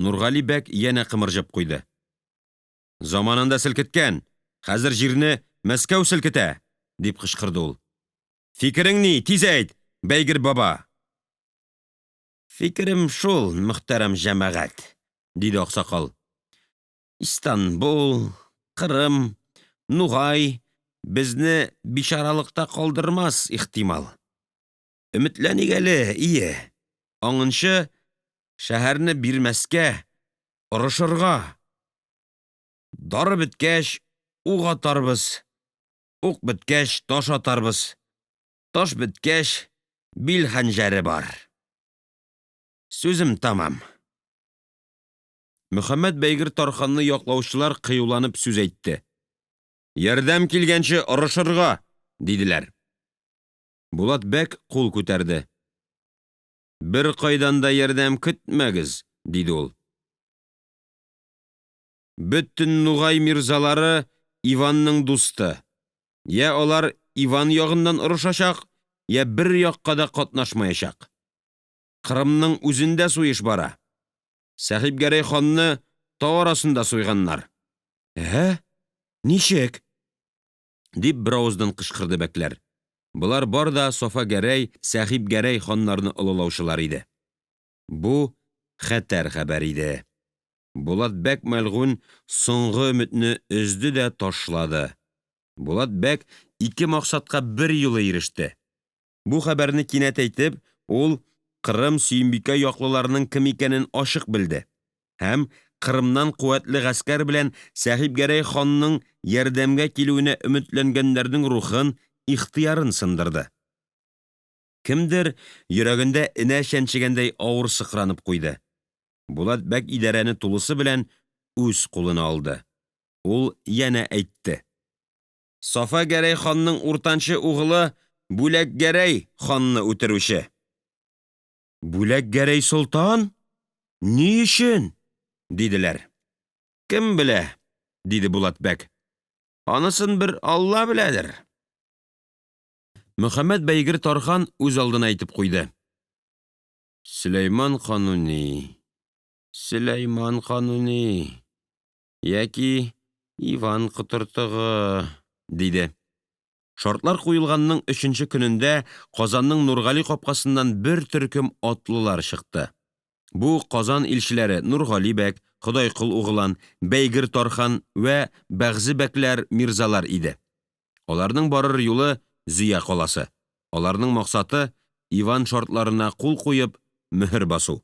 Нургали бәк янә кымырҗып куйды. Заманында селкеткән, хәзер җирне Мәскәү селкетә! дип кычкырды ул. Фикерең ни, тиз әйт, Бәйгер баба! Фикерем шул, мөхтәрәм җәмәгать, диде аксакал. Истанбул, Кырым, Нугай безне бичаралыкта калдырмас, ихтимал. Өметләник әле, ие. Аңынчы шәһәрне бирмәскә, орышырга. Дары беткәч, ук атарбыз, ук беткәч, таш атарбыз, таш беткәч, бил хәнҗәре бар. Сүзем тәмам. Мөхәммәт бәйгер тарханны яклаучылар кыюланып сүз әйтте. Ярдәм килгәнче орышырга! диделәр. Булат бәк кул күтәрде. Беркайдан да ярдәм көтмәгез, диде ул. Бөтен нугай мирзалары Иванның дусты. Йә алар Иван ягыннан орышачак, йә бер якка да катнашмаячак. Кырымның үзендә суеш бара. Сәхипгәрәй ханны тау арасында суйганнар. Ә? Ничек? Дип беравыздан кычкырды бәкләр. Болар бар да Сафа Гәрәй, Сәхипгәрәй ханнарны олылаучылар иде. Бу хәтәр хәбәр иде. Булат бәк мәлгунь соңгы өметне өзде дә ташлады. Булат бәк ике максатка берьюлы иреште. Бу хәбәрне кинәт әйтеп, ул Кырым Сөембикә яклыларының кем икәнен ачык белде һәм Кырымнан куәтле гаскәр белән Сәхипгәрәй ханның ярдәмгә килүенә өметләнгәннәрнең рухын, ихтыярын сындырды. Кемдер йөрәгендә энә чәнчегәндәй авыр сыкранып куйды. Булат бәк идарәне тулысы белән үз кулына алды. Ул янә әйтте. Сафа Гәрәй ханның уртанчы угылы Бүләк Гәрәй ханны үтерүче. Бүләк Гәрәй солтан? Ни өчен? диделәр. Кем белә, диде Булат бәк. Анысын бер Алла беләдер. Мөхәммәт бәйгер тархан үз алдына әйтеп куйды. Сөләйман Кануни, Сөләйман Кануни. Яки Иван Котыртыгы, диде. Шартлар куелганның өченче көнендә Казанның Нургали капкасыннан бер төркем атлылар чыкты. Бу Казан илчеләре Нургали бәк, Ходайкол углан, Бәйгер тархан вә бәгъзе бәкләр, мирзалар иде. Аларның барыр юлы Зөя каласы, аларның максаты Иван шартларына кул куеп, мөһер басу.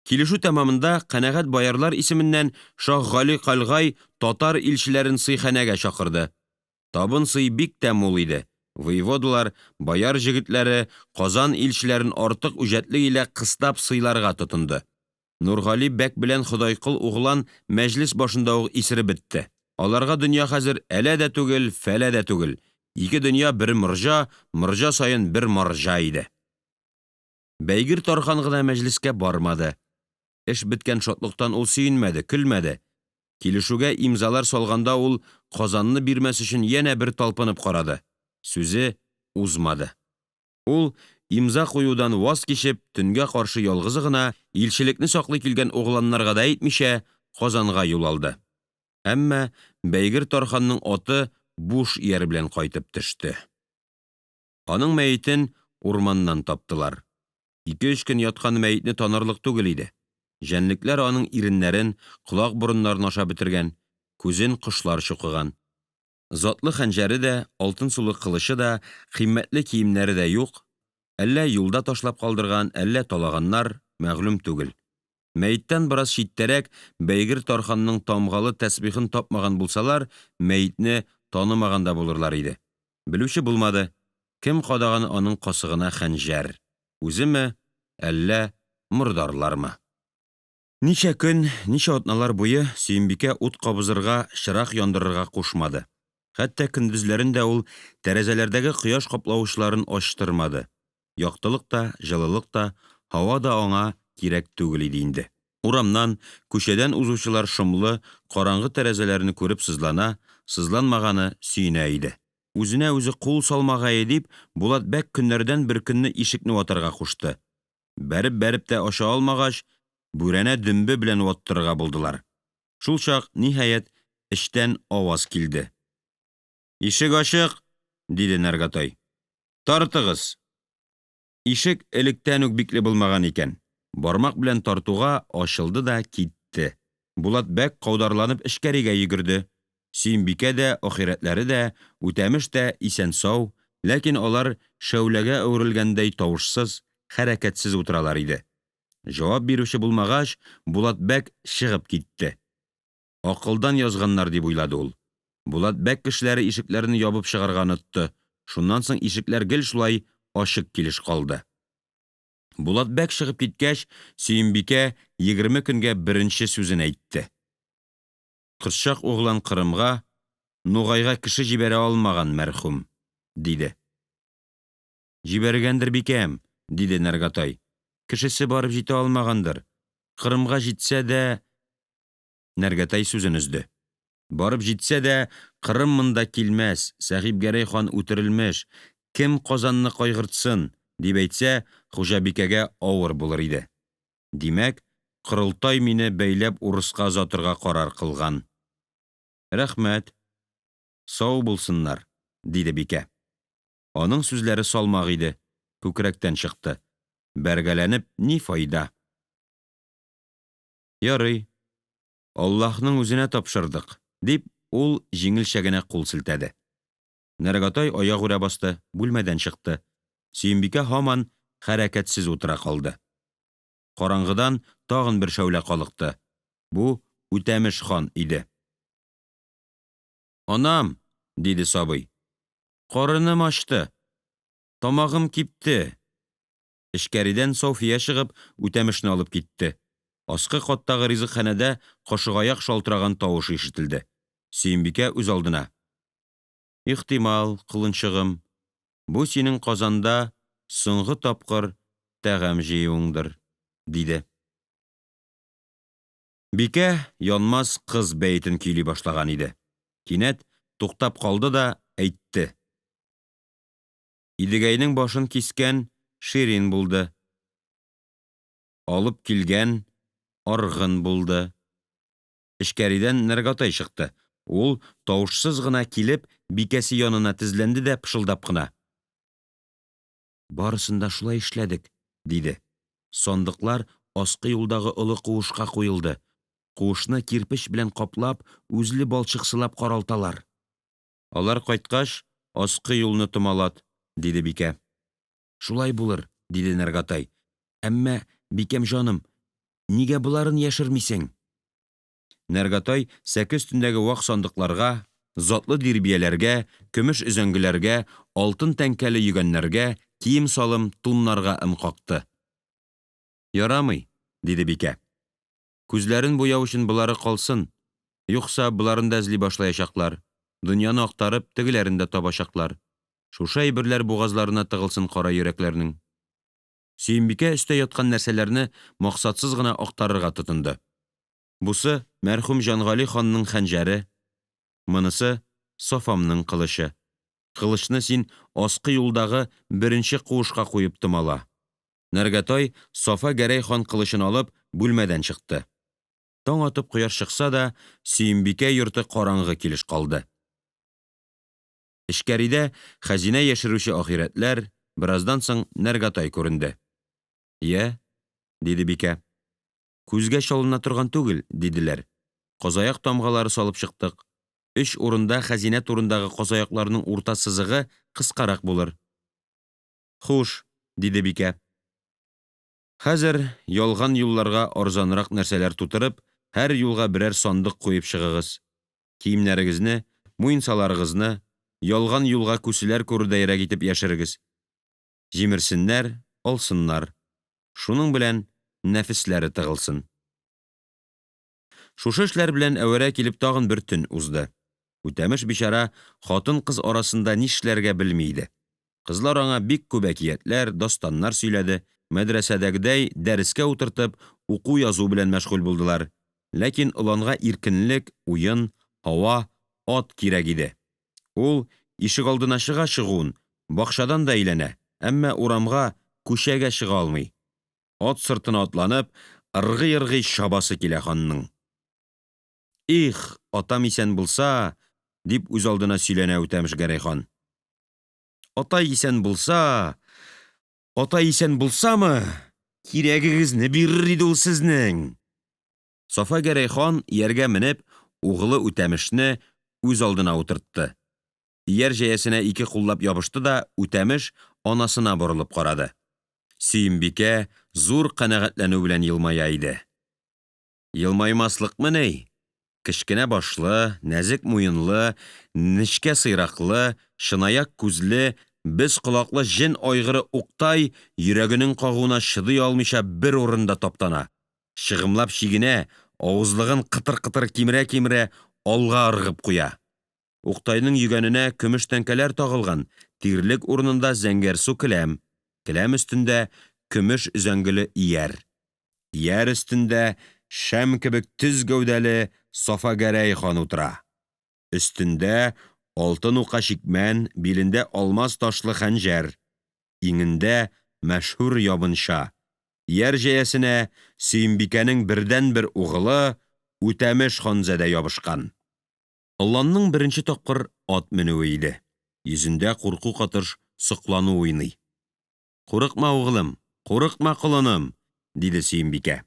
Килешү тәмамында канәгать боярлар исеменнән Шаһгали калгай татар илчеләрен сыйханәгә чакырды. Табын сые бик тә мул иде, воеводалар, бояр җегетләре Казан илчеләрен артык үҗәтлек илә кыстап сыйларга тотынды. Нургали бәк белән Ходайкол углан мәҗлес башында ук исереп бетте. Аларга дөнья хәзер әлә дә түгел, фәлә дә түгел, ике дөнья бер морҗа, морҗа саен бер марҗа иде. Бәйгер тархан гына мәҗлескә бармады. Эш беткән шатлыктан ул сөенмәде, көлмәде. Килешүгә имзалар салганда ул Казанны бирмәс өчен янә бер талпынып карады, сүзе узмады. Ул, имза куюдан ваз кичеп, төнгә каршы ялгызы гына, илчелекне саклый килгән угланнарга да әйтмичә, Казанга юл алды. Әмма Бәйгер тарханның аты буш ияр белән кайтып төште. Аның мәетен урманнан таптылар. Икеөч көн яткан мәетне танырлык түгел иде. Җәнлекләр аның иреннәрен, колак-борыннарын ашап бетергән, күзен кошлар чукыган. Затлы хәнҗәре дә, алтын сулы кылычы да, кыйммәтле киемнәре дә юк. Әллә юлда ташлап калдырган, әллә талаганнар, мәгълүм түгел. Мәеттән бераз читтәрәк Бәйгер тарханның тамгалы тәсбихен тапмаган булсалар, мәетне танымаган да булырлар иде. Белүче булмады, кем кадаган аның касыгына хәнҗәр үземе, әллә мордарлармы? Ничә көн, ничә атналар буе Сөембикә ут кабызырга, чырак яндырырга кушмады. Хәтта көндезләрен дә ул тәрәзәләрдәге кояш каплавычларын ачтырмады. Яктылык та, җылылык та, һава да аңа кирәк түгел иде инде. Урамнан, күчәдән узучылар шомлы, караңгы тәрәзәләрне күреп сызлана, сызланмаганы сөенә иде. Үзенә үзе кул салмагае дип, Булат бәк көннәрдән бер көнне ишекне ватарга кушты. Бәрепбәреп тә ача алмагач, бүрәнә дөмбе белән ваттырырга булдылар. Шулчак, ниһаять, эчтән аваз килде. Ишек ачык, диде Наргатай. Тартыгыз! Ишек электән үк бикле булмаган икән, бармак белән тартуга ачылды да китте. Булат бәк каударланып эчкәригә йөгерде. Сөембикә дә, ахирәтләре дә, Үтәмеш тә исәнсау, ләкин алар шәүләгә әверелгәндәй тавышсыз, хәрәкәтсез утыралар иде. Җавап бирүче булмагач, Булат бәк чыгып китте. Акылдан язганнар, дип уйлады ул. Булат бәк кешеләре ишекләрне ябып чыгарга онытты, шуннан соң ишекләр гел шулай ачык килеш калды. Булат бәк чыгып киткәч, Сөембикә 20 көнгә беренче сүзен әйтте Кошчак углан Кырымга, Нугайга кеше җибәрә алмаган, мәрхүм, диде. Җибәргәндер, бикәм, диде Нәргәтай. Кешесе барып җитә алмагандыр. Кырымга җитсә дә... Нәргәтай сүзен өзде. Барып җитсә дә, Кырым монда килмәс, Сәхибгәрәй хан үтерелмеш, кем Казанны кайгыртсын, дип әйтсә, хуҗабикәгә авыр булыр иде. Димәк, корылтай мине бәйләп урыска озатырга карар кылган. Рәхмәт, сау булсыннар, диде бикә. Аның сүзләре салмак иде, күкрәктән чыкты. Бәргәләнеп ни файда? Ярый, Аллаһның үзенә тапшырдык, дип, ул җиңелчә генә кул селтәде. Нәргәтай аягүрә басты, бүлмәдән чыкты. Сөембикә һаман хәрәкәтсез утыра калды. Караңгыдан тагын бер шәүлә калыкты. Бу Үтәмеш хан иде. Анам, диде сабый, карыным ачты, тамагым кипте. Эчкәридән София чыгып, Үтәмешне алып китте. Аскы каттагы ризыкханәдә кашыкаяк шалтыраган тавыш ишетелде. Сөембикә үзалдына Ихтимал, колынчыгым, бу синең Казанда соңгы тапкыр тәгам җыюыңдыр, диде. Бикә Янмас кыз бәетен көйли башлаган иде, кинәт туктап калды да әйтте Идегәйнең башын кискән Ширин булды, алып килгән Аргын булды. Эчкәридән Нәргәтай чыкты. Ул, тавышсыз гына килеп, бикәсе янына тезләнде дә пышылдап кына Барысын да шулай эшләдек, диде. Сандыклар аскы юлдагы олы куышка куелды. Куышны кирпеч белән каплап, үзле балчык сылап каралталар. Алар кайткач, аскы юлны томалат, диде бикә. Шулай булыр, диде Нәргәтай. Әмма, бикәм җаным, нигә боларын яшермисең? Нәргәтай сәке өстендәге вак сандыкларга, затлы дирбияләргә, көмеш өзәңгеләргә, алтын тәңкәле йөгәннәргә, киемсалым, туннарга ым какты. Ярамый, диде бикә. Күзләрен буяу өчен болары калсын. Юкса боларын да эзли башлаячаклар, дөньяны актарып, тегеләрен дә табачаклар. Шушы әйберләр бугазларына тыгылсын кара йөрәкләрнең. Сөембикә өстә яткан нәрсәләрне максатсыз гына актарырга тотынды. Бусы мәрхүм Җангали ханның хәнҗәре, монысы Сафамның кылычы. Кылычны син аскы юлдагы беренче куышка куеп томала. Нәргәтай, Сафа Гәрәй хан кылычын алып, бүлмәдән чыкты. Таң атып кояш чыкса да, Сөембикә йорты караңгы килеш калды. Эчкәридә хәзинә яшерүче ахирәтләр, бераздан соң Нәргәтай күренде. Йә? диде бикә. Күзгә чалына торган түгел, диделәр. Казаяк тамгалары салып чыктык. Өч урында хәзинә турындагы казаякларның урта сызыгы кыскарак булыр. Хуш, диде бикә. Хәзер ялган юлларга арзанрак нәрсәләр тутырып, һәр юлга берәр сандык куеп чыгыгыз. Киемнәрегезне, муенсаларыгызны ялган юлга күселәр күрердәйрәк итеп яшерегез. Җимерсеннәр, алсыннар. Шуның белән нәфесләре тыгылсын. Шушы эшләр белән әвәрә килеп тагын бер төн узды. Үтәмеш бичара хатынкыз арасында нишләргә белми иде. Кызлар аңа бик күп әкиятләр, дастаннар сөйләде, мәдрәсәдәгедәй дәрескә утыртып, укуязу белән мәшгуль булдылар. Ләкин оланга иркенлек, уен, һава, ат кирәк иде. Ул ишегалдына чыга чыгуын, бакчадан да әйләнә, әмма урамга, күчәгә чыга алмый. Ат сыртына атланып, ыргыйыргый чабасы килә ханның. Их, атам исән булса, дип үзалдына сөйләнә Үтәмешгәрәй хан. Атай исән булса, атай исән булсамы, кирәгегезне бирер иде ул сезнең. Сафа Гәрәй хан, ияргә менеп, угылы Үтәмешне үз алдына утыртты. Ияр җәясенә ике куллап ябышты да Үтәмеш анасына борылып карады. Сөембикә зур канәгатьләнү белән елмая иде. Елмаймаслыкмыни? Кечкенә башлы, нәзек муенлы, нечкә сыйраклы, чынаяк күзле, без колаклы җен айгыры Уктай йөрәгенең кагуына чыдый алмыйча бер урында таптана, чыгымлап чигенә, авызлыгын кытыркытыр кимерәкимерә алга ыргып куя. Уктайның йөгәненә көмеш тәңкәләр тагылган, тирлек урынында зәңгәрсу келәм, келәм өстендә көмеш өзәңгеле ияр. Ияр өстендә шәм кебек төз гәүдәле Сафа Гәрәй хан утыра. Өстендә алтын ука чикмән, билендә алмас ташлы хәнҗәр, иңендә мәшһүр ябынча, ияр җәясенә Сөембикәнең бердәнбер угылы Үтәмеш ханзадә ябышкан. Оланның беренче тапкыр ат менүе иде, йөзендә курку катыш соклану уйный. Курыкма, углым, курыкма, колыным, диде Сөембикә.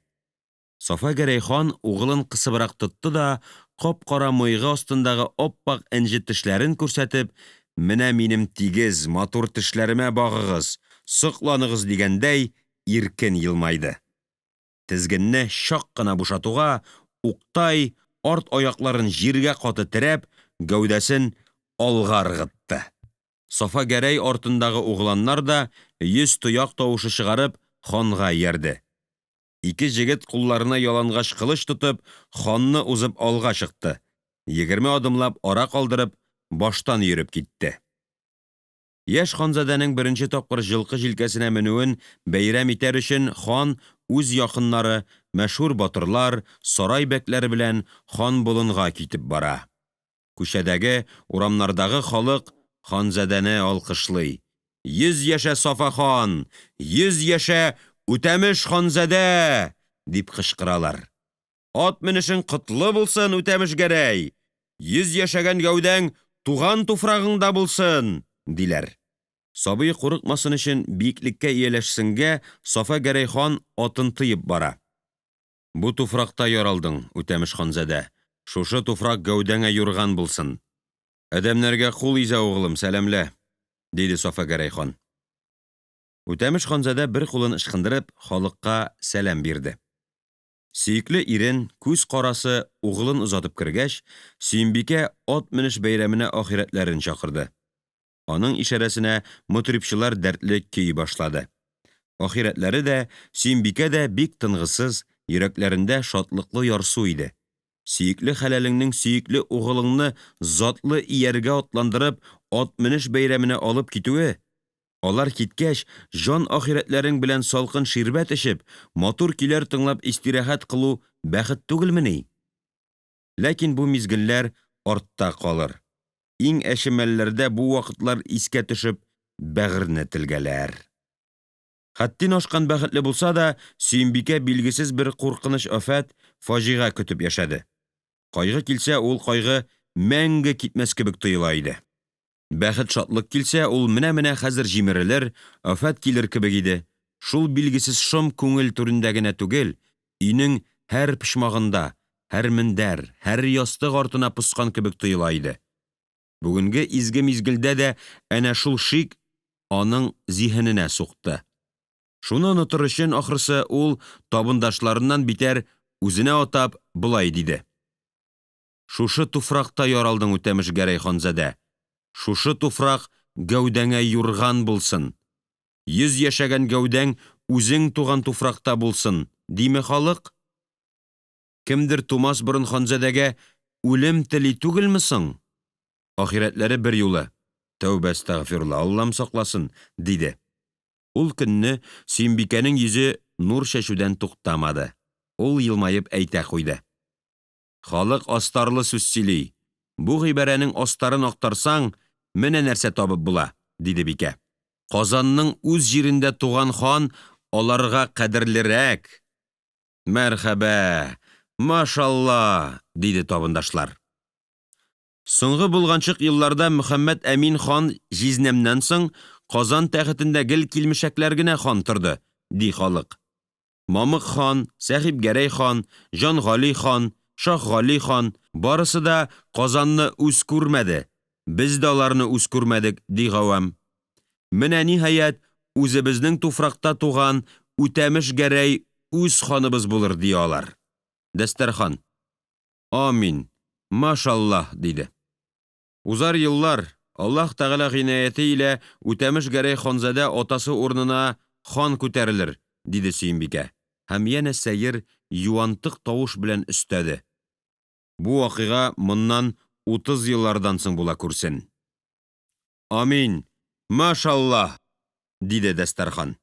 Сафа Гәрәй хан угылын кысыбрак тотты да, капкара мыегы астындагы апак энҗе тешләрен күрсәтеп, менә минем тигез, матур тешләремә багыгыз, сокланыгыз дигәндәй, иркен елмайды. Тезгенне чак кына бушатуга, Уктай, арт аякларын җиргә каты терәп, гәүдәсен алга ыргытты. Сафа Гәрәй артындагы угланнар да, йөз тояк тавышы чыгарып, ханга иярде. Ике җегет кулларына ялангач кылыч тотып, ханны узып алга чыкты, 20 адымлап ара калдырып, баштан йөреп китте. Яшь ханзадәнең беренче тапкыр җылкы җилкәсенә менүен бәйрәм итәр өчен хан үз якыннары, мәшһүр батырлар, сарай бәкләре белән Ханболынга китеп бара. Күчәдәге, урамнардагы халык ханзадәне алкышлый Йөз яшә, Сафа хан! Йөз яшә, Үтәмеш ханзадә! дип кычкыралар. Ат менешең котлы булсын, Үтәмеш Гәрәй! Йөз яшәгән гәүдәң туган туфрагыңда булсын! диләр. Сабые курыкмасын өчен биеклеккә ияләшсенгә Сафа Гәрәй хан атын тыеп бара. Бу туфракта яралдың, Үтәмеш ханзадә, шушы туфрак гәүдәңә юрган булсын. Адәмнәргә кул изә, углым, сәламлә, диде Сафа Гәрәй хан. Үтәмеш ханзадә бер кулын ычкындырып, халыкка сәлам бирде. Сөекле ирен, күз карасы, углын озатып кергәч, Сөембикә ат менеш бәйрәменә ахирәтләрен чакырды. Аның ишарәсенә мотрибчылар дәртле көй башлады. Ахирәтләре дә, Сөембикә дә бик тынгысыз, йөрәкләрендә шатлыклы ярсу иде. Сөекле хәләлеңнең сөекле угылыңны затлы ияргә атландырып, ат менеш бәйрәменә алып китүе, алар киткәч, җан ахирәтләрең белән салкын ширбәт эчеп, матур көйләр тыңлап истирахәт кылу бәхет түгелмени? Ләкин бу мизгелләр артта калыр, иң әче мәлләрдә бу вакытлар искә төшеп, бәгырьне телгәләр. Хәттин ашкан бәхетле булса да, Сөембикә билгесез бер куркыныч афәт, фаҗига көтеп яшәде. Кайгы килсә, ул кайгы мәңге китмәс кебек тоела иде. Бәхет-шатлык килсә, ул менәменә хәзер җимерелер, афәт килер кебек иде. Шул билгесез шом күңел түрендә генә түгел, өйнең һәр почмагында, һәр мендәр, һәр ястык артына поскан кебек тоела иде. Бүгенге изге мизгелдә дә әнә шул шик аның зиһененә сукты. Шуны онытыр өчен, ахрысы, ул, табындашларыннан битәр үзенә атап, болай диде Шушы туфракта яралдың, Үтәмешгәрәй ханзадә, шушы туфрак гәүдәңә юрган булсын! Йөз яшәгән гәүдәң үзең туган туфракта булсын, диме халык? Кемдер тумас борын ханзадәгә үлем тели түгелме соң? Ахирәтләре берьюлы Тәүбә әстәгъфирулла, аллам сакласын! диде. Ул көнне Сөембикәнең йөзе нур чәчүдән туктамады, ул елмаеп әйтә куйды Халык астарлы сүз сөйли, бу гыйбарәнең астарын актарсаң, менә нәрсә табып була, диде бикә. Казанның үз җирендә туган хан аларга кадерлерәк. Мәрхәбә, машалла! диде табындашлар. Соңгы болганчык елларда Мөхәммәт Әмин хан җизнәмнән соң Казан тәхетендә гел килмешәкләр генә хан торды, ди халык. Мамык хан, Сәхибгәрәй хан, Җангали хан, Шаһгали хан барысы да Казанны үз күрмәде, без дә аларны үз күрмәдек, ди гавам. Менә, ниһаять, үзебезнең туфракта туган Үтәмеш Гәрәй үз ханыбыз булыр, ди алар. Дәстәрхан. Амин, машаллаһ! диде. Узар еллар, Аллаһ Тәгалә гыйнаяте илә Үтәмеш Гәрәй ханзадә атасы урынына хан күтәрелер, диде Сөембикә һәм янә сәер, юантык тавыш белән өстәде Бу вакыйга моннан утыз еллардан соң була күрсен. Амин, машаллаһ! диде дәстәрхан.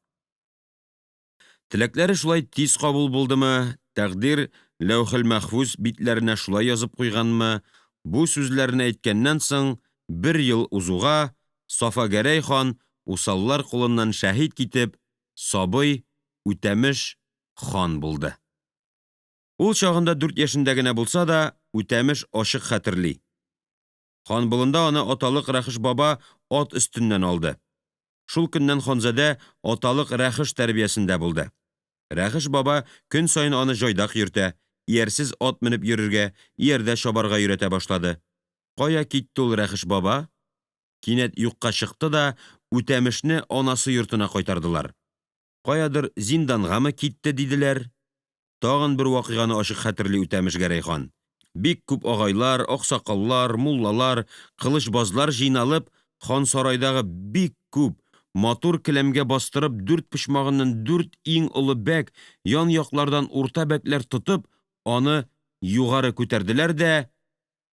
Теләкләре шулай тиз кабул булдымы, тәкъдир ләүхелмәхфүз битләренә шулай язып куйганмы, бу сүзләрне әйткәннән соң бер ел узуга, Сафа Гәрәй хан усаллар кулыннан шәһит китеп, сабый Үтәмеш хан булды. Ул чагында дүрт яшендә генә булса да, Үтәмеш ачык хәтерли Ханболында аны аталык Рәхеш баба ат өстеннән алды. Шул көннән ханзадә аталык Рәхеш тәрбиясендә булды. Рәхеш баба көн саен аны җайдак йөртә, иярсез ат менеп йөрергә, иярдә чабарга өйрәтә башлады. Кая китте ул Рәхеш баба? Кинәт юкка чыкты да Үтәмешне анасы йортына кайтардылар. Каядыр зиндангамы китте, диделәр. Тагын бер вакыйганы ачык хәтерли Үтәмеш Гәрәй хан. Бик күп агайлар, аксакаллар, муллалар, кылычбазлар җыйналып, хансарайдагы бик күп, матур келәмгә бастырып, дүрт почмагыннан дүрт иң олы бәк, яняклардан урта бәкләр тотып, аны югары күтәрделәр дә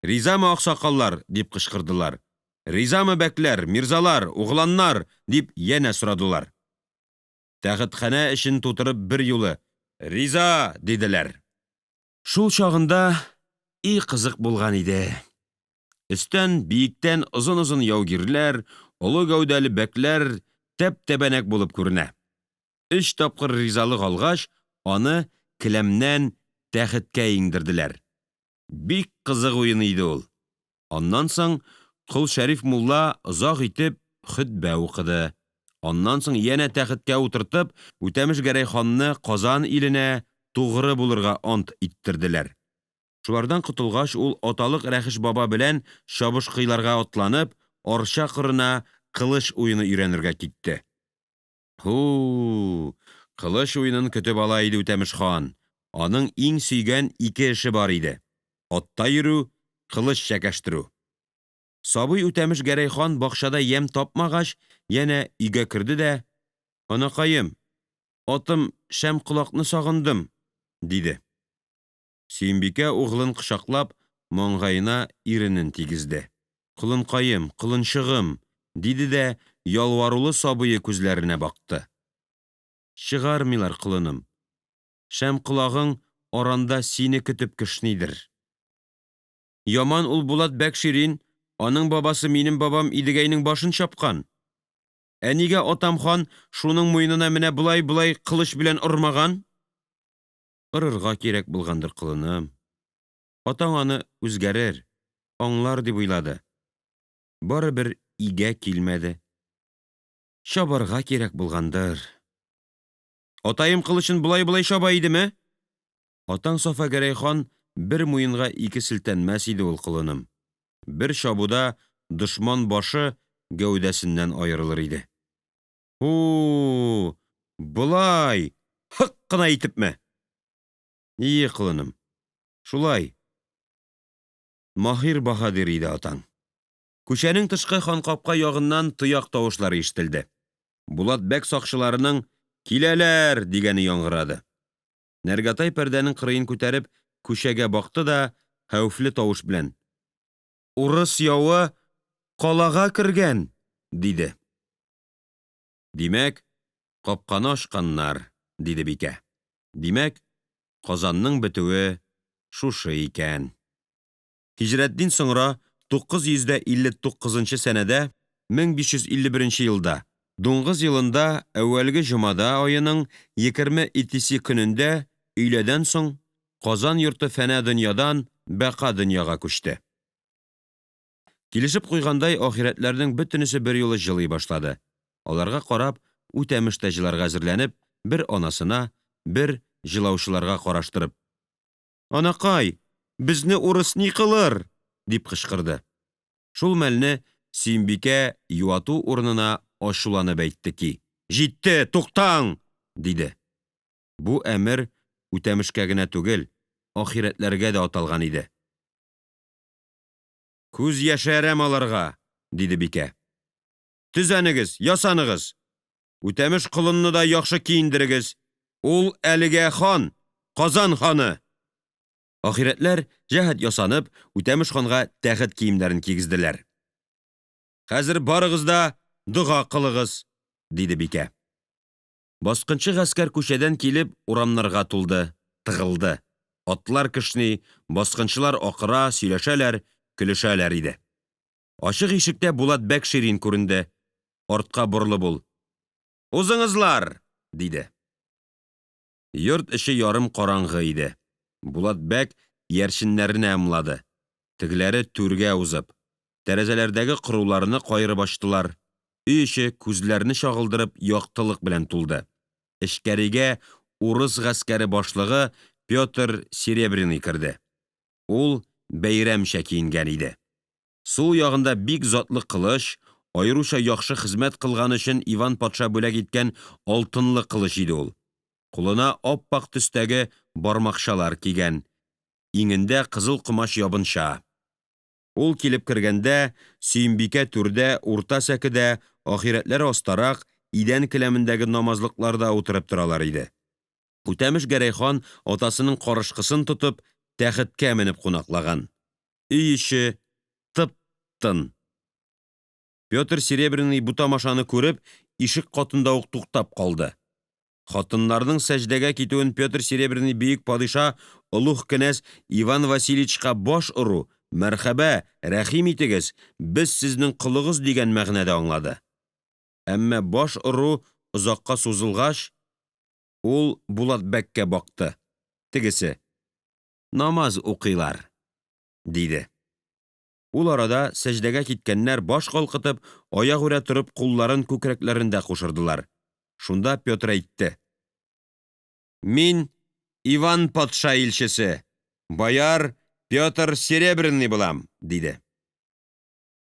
Ризамы, аксакаллар? дип кычкырдылар. Ризамы, бәкләр, мирзалар, угланнар? дип янә сорадылар. Тәхетханә эчен тутырып берьюлы Риза! диделәр. Шул чагында и кызык булган иде! Өстән, биектән озынозын яугирләр, олы гәүдәле бәкләр тәптәбәнәк булып күренә. Өч тапкыр ризалык алгач, аны келәмнән тәхеткә иңдерделәр. Бик кызык уен иде ул. Аннан соң Кол Шәриф мулла озак итеп хөтбә укыды. Аннан соң янә тәхеткә утыртып, Үтәмеш Гәрәй ханны Казан иленә тугры булырга ант иттерделәр. Шулардан котылгач, ул аталык Рәхеш баба белән чабышкыларга атланып, Арча кырына кылыч уены өйрәнергә китте. Һуу, кылыч уенын көтеп ала иде Үтәмеш хан! Аның иң сөйгән ике эше бар иде атта йөрү, кылыч чәкәштерү. Сабый Үтәмеш Гәрәй хан бакчада ямь тапмагач, янә өйгә керде дә Анакаем, атым Шәмколакны сагындым, диде. Сөембикә углын кочаклап, маңгаена иренен тигезде Колынкаем, колынчыгым! диде дә ялварулы сабые күзләренә бакты. Чыгармыйлар, колыным! Шәмколагың аранда сине көтеп кешнидер. Яман ул Булат бәк Ширин, аның бабасы минем бабам Идегәйнең башын чапкан. Ә нигә атам хан шуның муенына менә болайболай кылыч белән ормаган? Орырга кирәк булгандыр, колыным. Атаң аны үзгәрер, аңлар дип уйлады. Барыбер игә килмәде. Чабарга кирәк булгандыр. Атаем кылычын болайболай чаба идеме? Атаң Сафа Гәрәй хан бер муенга ике селтәнмәс иде ул, колыным. Бер чабуда дошман башы гәүдәсеннән аерылыр иде. Һуу! Болай, һык кына итепме? Ие, колыным, шулай, Маһир баһадир иде атаң. Күчәнең тышкы ханкапка ягыннан тояк тавышлары ишетелде, Булат бәк сакчыларының Киләләр! дигәне яңгырады. Нәргәтай пәрдәнең кырыен күтәреп күчәгә бакты да хәвефле тавыш белән Урыс явы калага кергән! диде. Димәк, капканы ачканнар, диде бикә. Димәк, Казанның бетүе шушы икән. Һиҗрәтдин соңра, 959 сәнәдә, 1551 елда, дуңгыз елында әүвәлге җомада аеның егерме итесе көнендә, өйләдән соң, Казан йорты фәна дөньядан бәка дөньяга күчте. Килешеп куйгандай, ахирәтләрнең бөтенесе берьюлы җылый башлады. Аларга карап, Үтәмеш тә җыларга әзерләнеп, бер анасына, бер җылаучыларга караштырып Анакай, безне урыс ни кылыр? дип кычкырды. Шул мәлне Сөембикә юату урынына ачуланып әйтте ки Җитте, туктаң! диде. Бу әмер Үтәмешкә генә түгел, ахирәтләргә дә аталган иде. Күз яше әрәм аларга, диде бикә. Төзәнегез, ясаныгыз! Үтәмеш колынны да яхшы киендерегез. Ул әлегә хан, Казан ханы! Ахирәтләр, җәһәт ясанып, Үтәмеш ханга тәхет киемнәрен кигезделәр. Хәзер барыгыз да дога кылыгыз, диде бикә. Баскынчы гаскәр күчәдән килеп, урамнарга тулды, тыгылды. Атлар кешни, баскынчылар акыра, сөйләшәләр, көлешәләр иде. Ачык ишектә Булат бәк Ширин күренде. Артка борылып ул Узыңызлар! диде. Йорт эче ярым караңгы иде. Булат бәк иярченнәренә ымлады. Тегеләре түргә узып, тәрәзәләрдәге коруларны каерып ачтылар. Өй эче күзләрне чагылдырып яктылык белән тулды. Эчкәригә урыс гаскәре башлыгы Петр Серебряный керде. Ул бәйрәмчә киенгән иде. Сул ягында бик затлы кылыч, аеруча яхшы хезмәт кылганы өчен Иван патша бүләк иткән алтынлы кылыч иде ул. Кулына апак төстәге бармакчалар кигән, иңендә кызыл комач ябынча. Ул килеп кергәндә, Сөембикә түрдә, урта сәкедә, ахирәтләре астарак, идән келәмендәге намазлыкларда утырып торалар иде. Үтәмеш Гәрәй хан атасының карышкысын тотып, тәхеткә менеп кунаклаган. Өй эче тып-тын. Петр Серебряный бу тамашаны күреп, ишек катында ук туктап калды. Хатыннарның сәҗдәгә китүен Петр Серебряный бөек падиша, олуг кенәз Иван Васильевичка баш ору, мәрхәбә, рәхим итегез, без сезнең колыгыз дигән мәгънәдә аңлады. Әмма баш ору озакка сузылгач, ул Булат бәккә бакты, тегесе Намаз укыйлар, диде. Ул арада сәҗдәгә киткәннәр баш калкытып, аягүрә торып кулларын күкрәкләрендә кушырдылар. Шунда Петр әйтте Мин Иван патша илчесе, бояр Петр Серебряный булам, диде.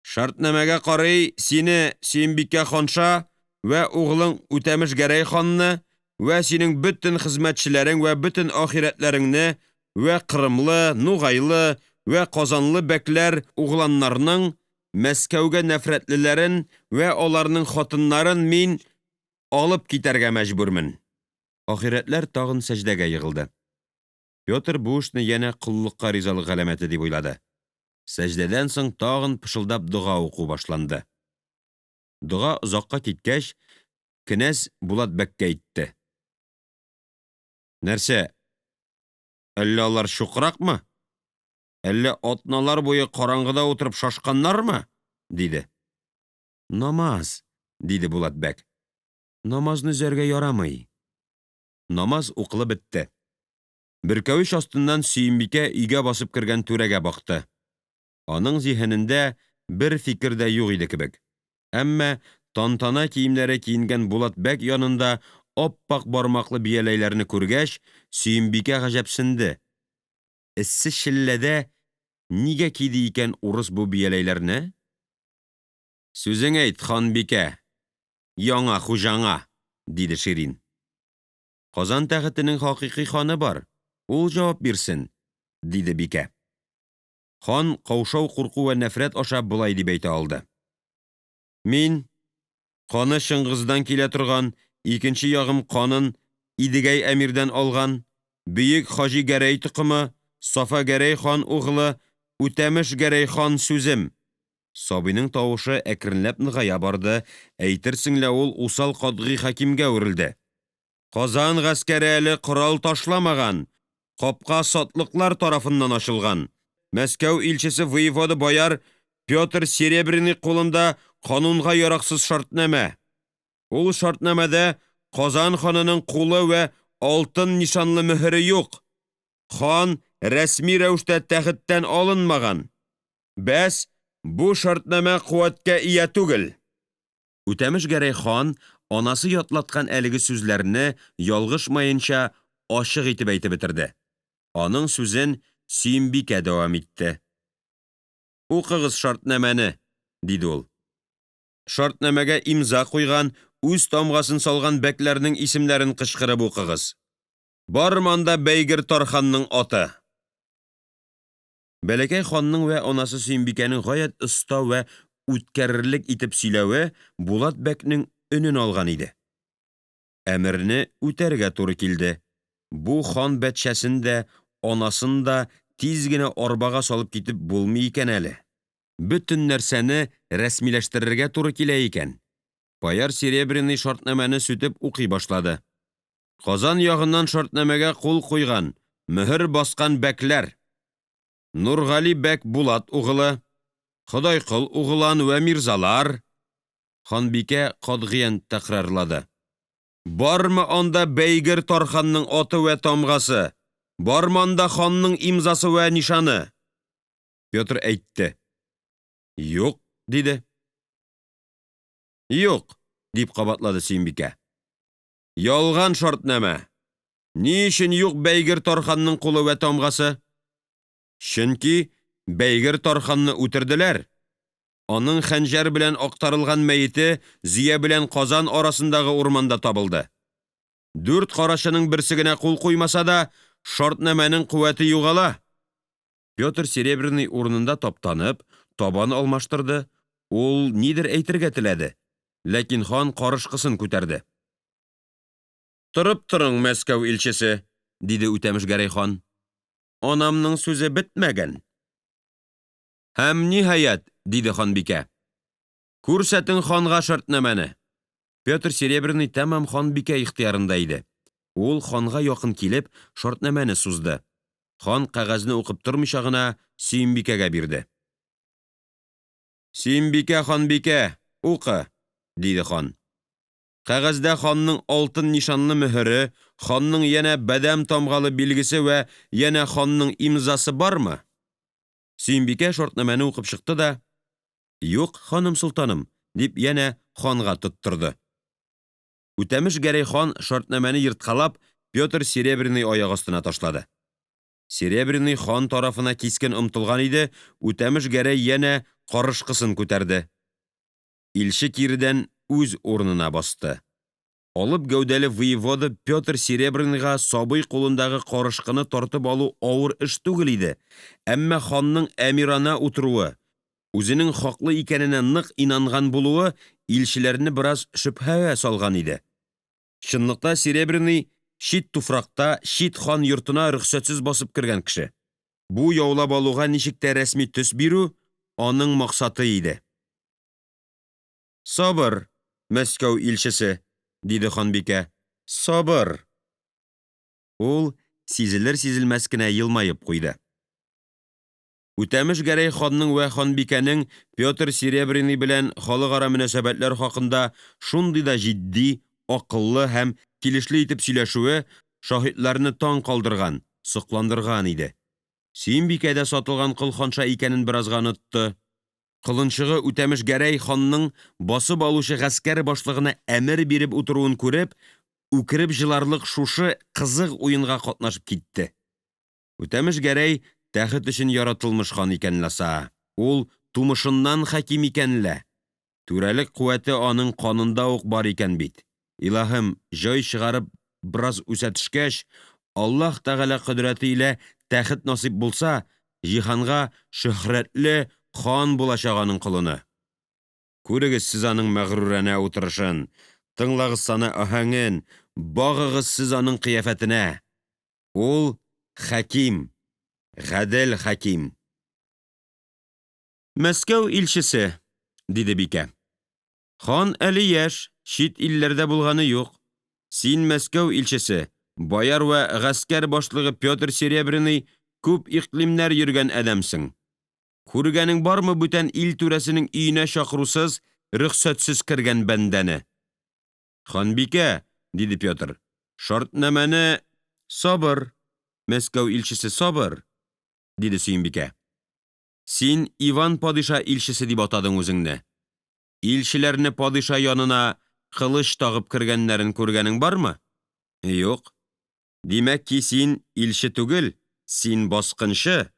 Шартнамәгә карый, сине, Сөембикә ханша, вә углың Үтәмеш Гәрәй ханны, вә синең бөтен хезмәтчеләрең вә бөтен ахирәтләреңне, вә кырымлы, нугайлы вә казанлы бәкләр угланнарның Мәскәүгә нәфрәтлеләрен вә аларның хатыннарын мин алып китәргә мәҗбүрмен. Ахирәтләр тагын сәҗдәгә егылды. Петр бу эшне янә коллыкка ризалык галәмәте дип уйлады. Сәҗдәдән соң тагын пышылдап дога уку башланды. Дога озакка киткәч, кенәз Булат бәккә әйтте Нәрсә, әллә алар чукракмы? Әллә атналар буе караңгыда утырып шашканнармы? диде. Намаз, диде Булат бәк. Намазны өзәргә ярамый. Намаз укылып бетте. Бөркәвеч астыннан Сөембикә өйгә басып кергән түрәгә бакты. Аның зиһенендә бер фикер дә юк иде кебек. Әмма тантана киемнәре киенгән Булат бәк янында апак бармаклы бияләйләрне күргәч, Сөембикә гаҗәпсенде. Эссе челләдә нигә киде икән урыс бу бияләйләрне? Сүзең әйт, ханбикә, яңа хуҗаңа, диде Ширин. Казан тәхетенең хакыйкый ханы бар, ул җавап бирсен, диде бикә. Хан каушау, курку вә нәфрәт аша болай дип әйтә алды Мин, каны Чыңгыздан килә торган, икенче ягым канын Идегәй әмирдән алган, бөек Хаҗи Гәрәй токымы, Сафа Гәрәй хан углы Үтәмеш Гәрәй хан сүзем Сабыйның тавышы әкренләп ныгая барды, әйтерсең лә ул усал катгый хакимгә әверелде. Казан гаскәре әле корал ташламаган, капка сатлыклар тарафыннан ачылган. Мәскәү илчесе воевода бояр Петр Серебряный кулында канунга яраксыз шартнамә. Ул шартнамәдә Казан ханының кулы вә алтын нишанлы мөһере юк. Хан рәсми рәвештә тәхеттән алынмаган. Бәс, бу шартнамә куәткә ия түгел. Үтәмеш Гәрәй хан анасы ятлаткан әлеге сүзләрне ялгышмаенча ачык итеп әйтеп бетерде. Аның сүзен Сөембикә дәвам итте. Укыгыз шартнамәне, диде ул. Шартнамәгә имза куйган, үз тамгасын салган бәкләрнең исемнәрен кычкырып укыгыз. Бармы анда Бәйгер Тарханның аты? Бәләкәй ханның вә анасы Сөембикәнең гаять оста вә үткәрерлек итеп сөйләве Булат бәкнең өнен алган иде. Әмерне үтәргә туры килде. Бу хан бәтчәсен дә, анасын да тиз генә арбага салып китеп булмый икән әле. Бөтен нәрсәне рәсмиләштерергә туры килә икән. Бояр Серебряный шартнамәне сүтеп укый башлады. Казан ягыннан шартнамәгә кул куйган, мөһер баскан бәкләр. Нургали бәк Булат угылы, Ходайкол угылан вә мирзалар. Ханбикә катгыян тәкрарлады. Бармы анда Бәйгер Тарханның аты вә тамгасы? Бармы анда ханның имзасы вә нишаны? Петр әйтте. Юк, диде. Юк, дип кабатлады Сөембикә. Ялган шартнамә! Ни өчен юк Бәйгер Тарханның кулы вә тамгасы? Чөнки Бәйгер Тарханны үтерделәр. Аның хәнҗәр белән актарылган мәете Зөя белән Казан арасындагы урманда табылды. Дүрт карачының берсе генә кул куймаса да, шартнамәнең куәте югала. Петр Серебряный урынында таптанып, табан алмаштырды, ул нидер әйтергә теләде, ләкин хан карышкысын күтәрде. Торып торың, Мәскәү илчесе, диде Үтәмеш Гәрәй хан. Анамның сүзе бетмәгән. Һәм, ниһаять, диде ханбикә. Күрсәтең ханга шартнамәне. Петр Серебряный тәмам ханбикә ихтыярында иде. Ул ханга якын килеп, шартнамәне сузды. Хан кәгазьне укып тормыйча гына Сөембикәгә бирде. Сөембикә ханбикә, укы, диде хан. Кәгазьдә ханның алтын нишанлы мөһере, ханның янә бадәм тамгалы билгесе вә янә ханның имзасы бармы? Сөембикә шартнамәне укып чыкты да, Юк, ханым-солтаным, дип янә ханга тоттырды. Үтәмеш Гәрәй хан шартнамәне ерткалап, Петр Серебряный аяк астына ташлады. Серебряный хан тарафына кискен омтылган иде, Үтәмеш Гәрәй янә карышкысын күтәрде. Илче киредән үз урынына басты. Алып гәүдәле воевода Петр Серебряныйга сабый кулындагы карышкыны тартып алу авыр эш түгел иде, әмма ханның әмирана утыруы, үзенең хаклы икәненә нык инанган булуы илчеләрне бераз шөбһәгә салган иде. Чынлыкта Серебряный чит туфракта чит хан йортына рөхсәтсез басып кергән кеше. Бу яулап алуга ничек тә рәсми төс бирү аның максаты иде. Сабыр, Мәскәү илчесе, диде ханбикә. Сабыр! Ул сизелерсизелмәс кенә елмаеп куйды. Үтәмеш Гәрәй ханның вә ханбикәнең Петр Серебряный белән халыкара мөнәсәбәтләр хакында шундый да җитди, акыллы һәм килешле итеп сөйләшүе шаһитларны таң калдырган, сокландырган иде. Сөембикә дә сатылган кол ханша икәнен беразга онытты. Колынчыгы Үтәмеш Гәрәй ханның басып алучы гаскәр башлыгына әмер биреп утыруын күреп, үкереп җыларлык шушы кызык уенга катнашып китте. Үтәмеш Гәрәй тәхет өчен яратылмыш хан икән ләса. Ул тумышыннан хаким икән лә. Түрәлек куәте аның канында ук бар икән бит. Илаһым, җай чыгарып, Бераз үсә төшкәч, Аллаһ Тәгалә кодрәте илә тәхет насыйп булса, җиһанга шөһрәтле хан булачак аның колыны. Күрегез сез аның мәгъруранә утырышын, тыңлагызсана аһәңен, багыгыз сез аның кыяфәтенә! Ул хаким, гадел хаким! Мәскәү илчесе, диде бикә. Хан әле яшь, чит илләрдә булганы юк. Син, Мәскәү илчесе, бояр вә гаскәр башлыгы Петр Серебряный, күп икълимнәр йөргән адәмсең. Күргәнең бармы бүтән ил түрәсенең өенә чакырусыз, рөхсәтсез кергән бәндәне? Ханбикә, диде Петр, шартнамәне... Сабыр, Мәскәү илчесе, сабыр, диде Сөембикә. Син Иван падиша илчесе дип атадың үзеңне. Илчеләрне падиша янына кылыч тагып кергәннәрен күргәнең бармы? Юк. Димәк ки, син илче түгел, син баскынчы.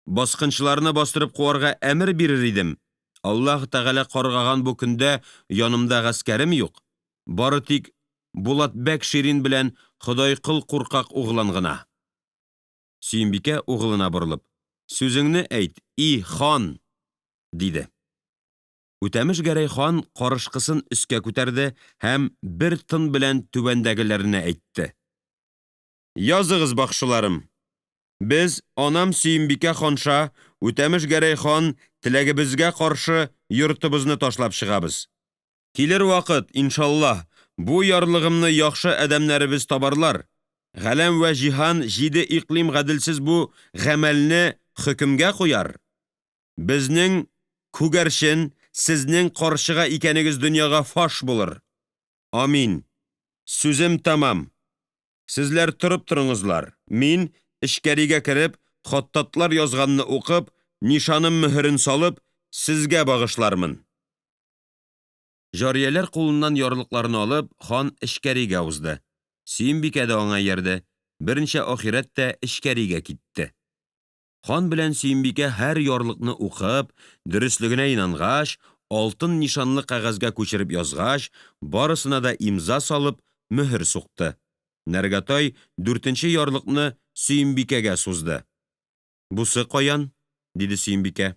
Баскынчыларны бастырып куарга әмер бирер идем, Аллаһы Тәгалә каргаган бу көндә янымда гаскәрем юк, бары тик Булат бәк Ширин белән Ходайкол куркак углан гына. Сөембикә, углына борылып Сүзеңне әйт, и хан! диде. Үтәмеш Гәрәй хан карышкысын өскә күтәрде һәм бер тын белән түбәндәгеләрне әйтте. Языгыз, бакшыларым! Без, анам Сөембикә ханша, Үтәмеш Гәрәй хан, теләгебезгә каршы йортыбызны ташлап чыгабыз. Килер вакыт, иншаллаһ, бу ярлыгымны яхшы адәмнәребез табарлар. Галәм вә җиһан җиде икълим гаделсез бу гамәлне хөкемгә куяр. Безнең күгәрчен, сезнең карчыга икәнегез дөньяга фаш булыр. Амин. Сүзем тәмам. Сезләр торып торыңызлар, мин, эчкәригә кереп, хаттатлар язганны укып, нишаным мөһерен салып, сезгә багышлармын. Җарияләр кулыннан ярлыкларны алып, хан эчкәригә узды. Сөембикә дә аңа иярде, берничә ахирәт тә эчкәригә китте. Хан белән Сөембикә һәр ярлыкны укып, дөреслегенә инангач, алтын нишанлы кәгазьгә күчереп язгач, барысына да имза салып, мөһер сукты. Нәргәтай дүртенче ярлыкны Сөембикәгә сузды. Бусы каян? диде Сөембикә.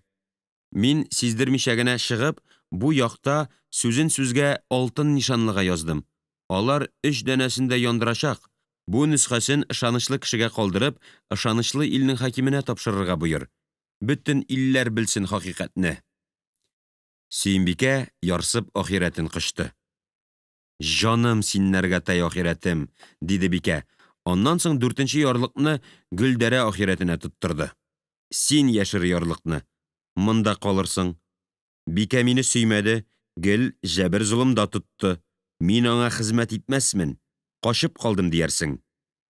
Мин, сиздермичә генә чыгып, бу якта сүзен сүзгә алтын нишанлыга яздым. Алар өч данәсен дә яндырачак. Бу нөсхәсен ышанычлы кешегә калдырып, ышанычлы илнең хакименә тапшырырга боер. Бөтен илләр белсен хакыйкатьне. Сөембикә ярсып ахирәтен кочты. Җаным син, Нәргәтай ахирәтем, диде бикә, аннан соң дүртенче ярлыкны Гөлдәрә ахирәтенә тоттырды. Син яшер ярлыкны, монда калырсың. Бикә мине сөймәде, гел җәберзолымда тотты, мин аңа хезмәт итмәсмен, качып калдым диярсең.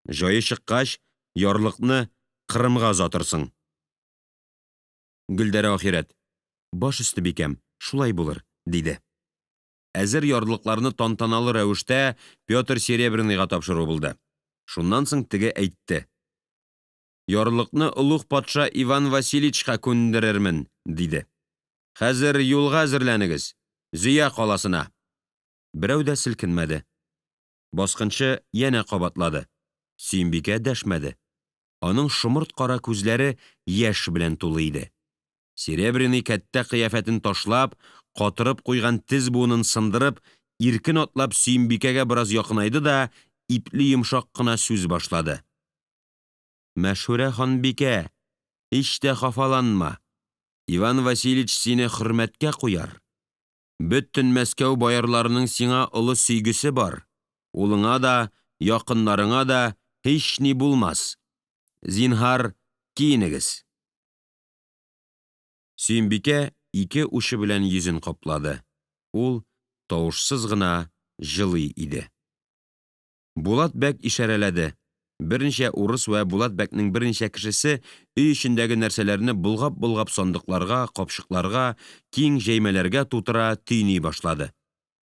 Җае чыккач, ярлыкны Кырымга озатырсың. Гөлдәрә ахирәт Баш өсте, бикәм, шулай булыр, диде. Әзер ярлыкларны тантаналы рәвештә Петр Серебряныйга тапшыру булды. Шуннан соң теге әйтте Ярлыкны олуг патша Иван Васильевичка күндерермен, диде. Хәзер юлга әзерләнегез, Зөя каласына! Берәү дә селкенмәде. Баскынчы янә кабатлады. Сөембикә дәшмәде. Аның шомырт кара күзләре яшь белән тулы иде. Серебряный кәттә кыяфәтен ташлап, катырып куйган тез буынын сындырып, иркен атлап Сөембикәгә бераз якынайды да ипле йомшак кына сүз башлады Мәшһүрә ханбикә, һич тә хафаланма, Иван Васильевич сине хөрмәткә куяр. Бөтен Мәскәү боярларының сиңа олы сөйгесе бар, улыңа да, якыннарыңа да һични булмас. Зинһар, киенегез. Сөембикә ике учы белән йөзен каплады, ул тавышсыз гына җылый иде. Булат бәк ишарәләде, берничә урыс вә Булат бәкнең берничә кешесе өй эчендәге нәрсәләрне болгапболгап сандыкларга, капчыкларга, киң җәймәләргә тутыра, төйни башлады.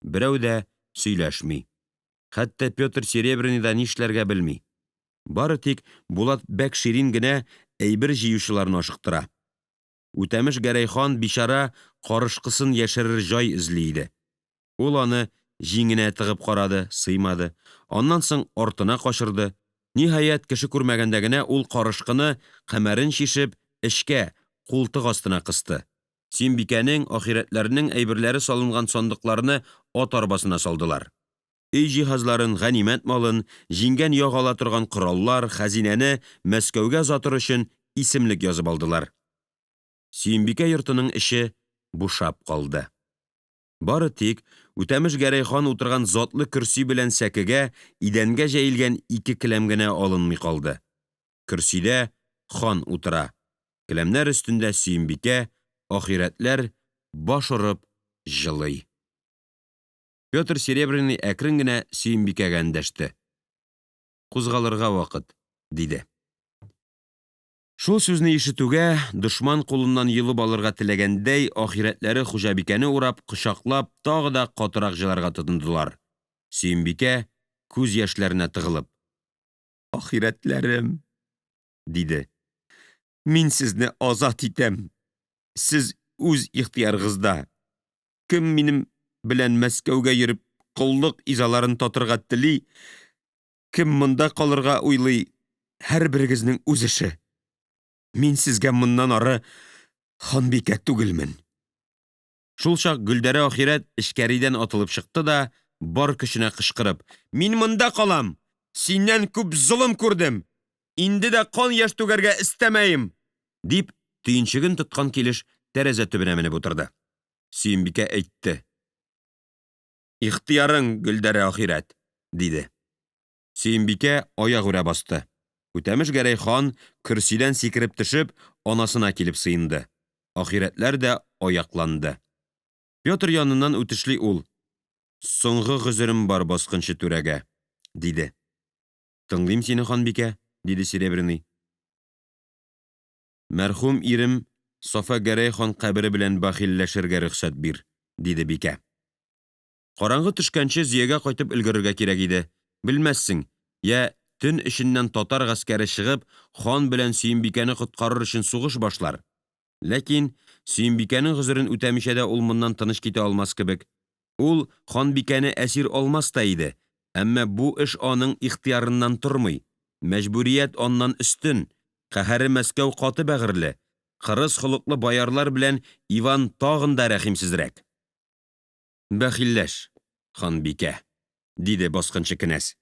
Берәү дә сөйләшми. Хәтта Петр Серебряный да нишләргә белми. Бары тик Булат бәк Ширин генә әйбер җыючыларны ашыктыра. Үтәмеш Гәрәй хан, бичара, карышкысын яшерер җай эзли иде. Ул аны җиңенә тыгып карады, сыймады. Аннан соң артына качырды. Ниһаять, кеше күрмәгәндә генә ул карышкыны, кәмәрен чишеп, эчкә, култык астына кысты. Сөембикәнең, ахирәтләренең әйберләре салынган сандыкларны ат арбасына салдылар. Өй җиһазларын, ганимәт малын, җиңгән як ала торган кораллар, хәзинәне Мәскәүгә озатыр өчен исемлек язып алдылар. Сөембикә йортының эче бушап калды. Бары тик Үтәмеш-Гәрәй хан утырган затлы көрси белән сәкегә, идәнгә җәелгән ике келәм генә алынмый калды. Көрсидә хан утыра, келәмнәр өстендә Сөембикә, ахирәтләр баш орып җылый. Петр Серебряный әкрен генә Сөембикәгә эндәште Кузгалырга вакыт, диде. Шул сүзне ишетүгә, дошман кулыннан йолып алырга теләгәндәй, ахирәтләре хуҗабикәне урап, кочаклап, тагы да катырак җыларга тотындылар. Сөембикә, күз яшьләренә тыгылып Ахирәтләрем! диде. Мин сезне азат итәм. Сез үз ихтыярыгызда. Кем минем белән Мәскәүгә йөреп коллык изаларын татырга тели, кем монда калырга уйлый һәрберегезнең үз эше. Мин сезгә моннан ары ханбикә түгелмен. Шулчак Гөлдәрә ахирәт эчкәридән атылып чыкты да, бар көченә кычкырып Мин монда калам! Синнән күп золым күрдем! Инде дә кан-яшь түгәргә эстәмәем! Дип, төенчеген тоткан килеш тәрәзә төбенә менеп утырды. Сөембикә әйтте Ихтыярың, Гөлдәрә ахирәт! диде. Сөембикә аягүрә басты. Үтәмеш-Гәрәй хан, көрсидән сикереп төшеп, анасына килеп сыенды. Ахирәтләр дә аякланды. Петр яныннан үтешли ул Соңгы гозерем бар баскынчы түрәгә, диде. Тыңлыйм сине, ханбикә, диде Серебряный. Мәрхүм ирем Сафа-Гәрәй хан кабере белән бәхилләшергә рөхсәт бир, диде бикә. Караңгы төшкәнче Зөягә кайтып өлгерергә кирәк иде. Белмәссең, йә төн эченнән татар гаскәре чыгып, хан белән Сөембикәне коткарыр өчен сугыш башлар. Ләкин Сөембикәнең гозерен үтәмичә дә ул моннан тыныч китә алмас кебек. Ул ханбикәне әсир алмас та иде, әмма бу эш аның ихтыярыннан тормый, мәҗбүрият аннан өстен, каһәре Мәскәү каты бәгырьле, кырыс холыклы боярлар белән Иван тагын да рәхимсезрәк. Бәхилләш, ханбикә, диде баскынчы кенәз.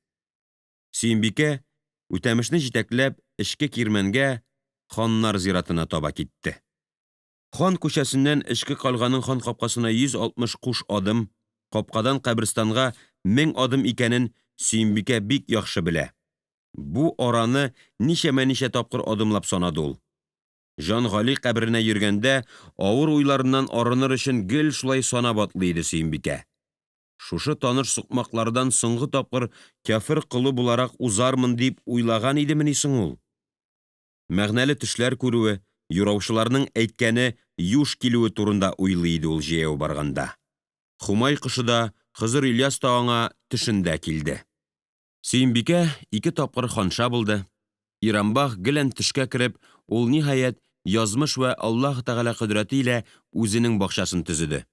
Сөембикә, Үтәмешне җитәкләп, эчке кирмәнгә, ханнар зиратына таба китте. Хан күчәсеннән эчке кальганың хан капкасына 160 куш адым, капкадан каберстанга 1000 адым икәнен Сөембикә бик яхшы белә. Бу араны ничәмәничә тапкыр адымлап санады ул. Җан Гали каберенә йөргәндә, авыр уйларыннан арыныр өчен гел шулай санап атлый иде Сөембикә. Шушы таныш сукмаклардан соңгы тапкыр кяфер колы буларак узармын дип уйлаган идемени соң ул? Мәгънәле төшләр күрүе, юраучыларның әйткәне юш килүе турында уйлый иде ул җәяү барганда. Хумай кошы да, ХызырИльяс та аңа төшендә килде. Сөембикә ике тапкыр ханша булды. Ирамбах гелән төшкә кереп, ул, ниһаять, язмыш вә Аллаһы Тәгалә кодрәте илә үзенең бакчасын төзеде.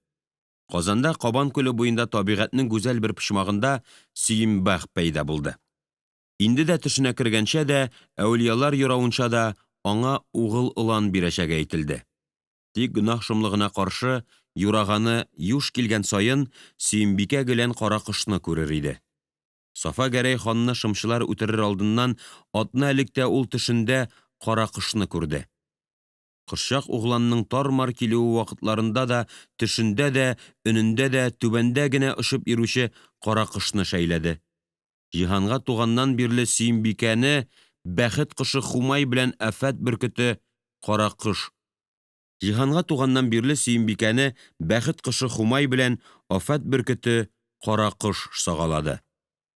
Казанда Кабан күле буенда табигатьнең гүзәл бер почмагында Сөембах пәйда булды. Инде дә төшенә кергәнчә дә, әүлиялар юравынча да аңа угыл-олан бирәчәге әйтелде. Тик гөнаһ шомлыгына каршы, юраганы юш килгән саен, Сөембикә гелән каракошны күрер иде. Сафа-Гәрәй ханны шымчылар үтерер алдыннан атна элек тә ул төшендә каракошны күрде. Кошчак угланның тар-мар килүе вакытларында да төшендә дә, өнендә дә түбәндә генә очып йөрүче каракошны шәйләде. Җиһанга туганнан бирле Сөембикәне бәхет кошы Хумай белән афәт бөркете Каракош Җиһанга туганнан бирле Сөембикәне бәхет кошы Хумай белән афәт бөркете Каракош сагалады.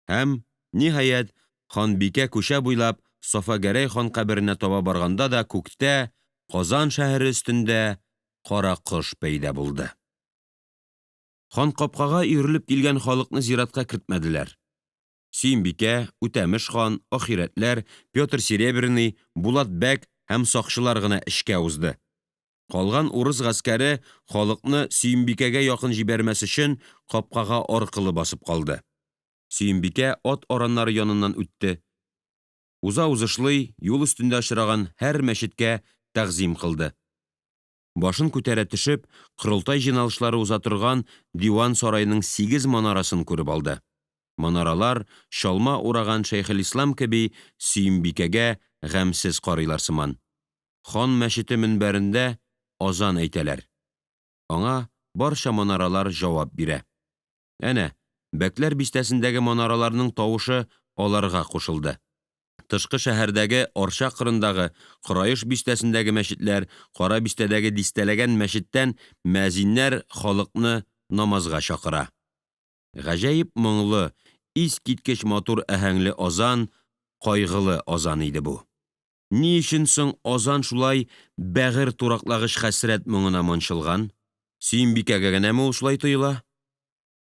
Һәм, ниһаять, ханбикә күчә буйлап Сафа-Гәрәй хан каберенә таба барганда да күктә, Казан шәһәре өстендә каракош пәйда булды. Ханкапкага өерелеп килгән халыкны зиратка кертмәделәр. Сөембикә, Үтәмеш хан, ахирәтләр, Петр Серебряный, Булат бәк һәм сакчылар гына эчкә узды. Калган урыс гаскәре, халыкны Сөембикәгә якын җибәрмәс өчен, капкага аркылы басып калды. Сөембикә ат араннары яныннан үтте, узаузышлый юл өстендә очраган һәр мәчеткә тәгъзыйм кылды, башын күтәрә төшеп, корылтай җыйналышлары уза торган диван сараеның сигез манарасын күреп алды. Манаралар, чалма ураган шәйхелислам кеби, Сөембикәгә гамьсез карыйлар сыман. Хан мәчете мөнбәрендә азан әйтәләр, аңа барча манаралар җавап бирә. Әнә Бәкләр бистәсендәге манараларның тавышы аларга кушылды. Тышкы шәһәрдәге, Арча кырындагы, Кораиш бистәсендәге мәчетләр, Кара бистәдәге дистәләгән мәчеттән мәзиннәр халыкны намазга чакыра. Гаҗәеп моңлы, искиткеч матур аһәңле азан, кайгылы азан иде бу. Ни өчен соң азан шулай бәгырь тураклагыч хәсрәт моңына манчылган? Сөембикәгә генәме ул шулай тоела?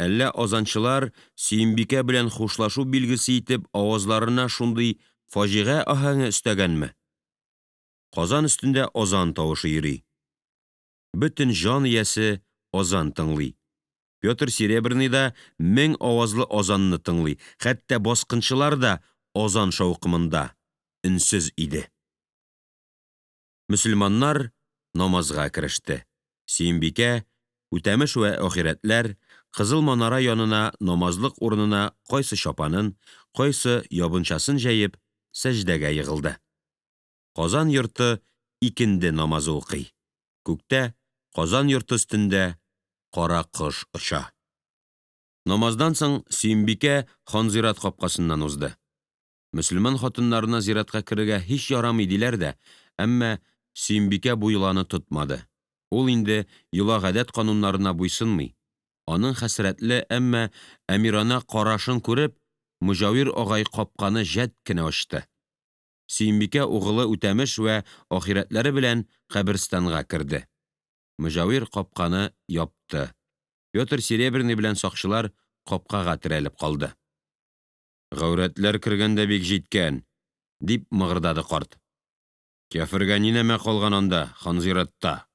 Әллә азанчылар Сөембикә белән хушлашу билгесе итеп авазларына шундый фаҗига аһәңе өстәгәнме? Казан өстендә азан тавышы йөри. Бөтен җан иясе азан тыңлый. Петр Серебряный да мең авазлы азанны тыңлый, хәтта баскынчылар да азан шаукымында өнсез иде. Мөселманнар намазга кереште. Сөембикә, Үтәмеш вә ахирәтләр Кызыл манара янына намазлык урынына кайсы чапанын, кайсы ябынчасын җәеп, сәҗдәгә егылды. Казан йорты икенде намазы укый. Күктә, Казан йорты өстендә, каракош оча. Намаздан соң Сөембикә Ханзират капкасыннан узды. Мөселман хатыннарына зиратка керергә һич ярамый, диләр дә, әмма Сөембикә бу йоланы тотмады. Ул инде йолагадәт кануннарына буйсынмый. Аның хәсрәтле, әмма әмирана карашын күреп, мөҗавир агай капканы җәт кенә ачты. Сөембикә угылы Үтәмеш вә ахирәтләре белән каберстанга керде. Мөҗавир капканы япты. Петр Серебряный белән сакчылар капкага терәлеп калды. Гаурәтләр кергән дә бик җиткән, дип мыгырдады карт. Кяфергә нинәмә калган анда, ханзиратта?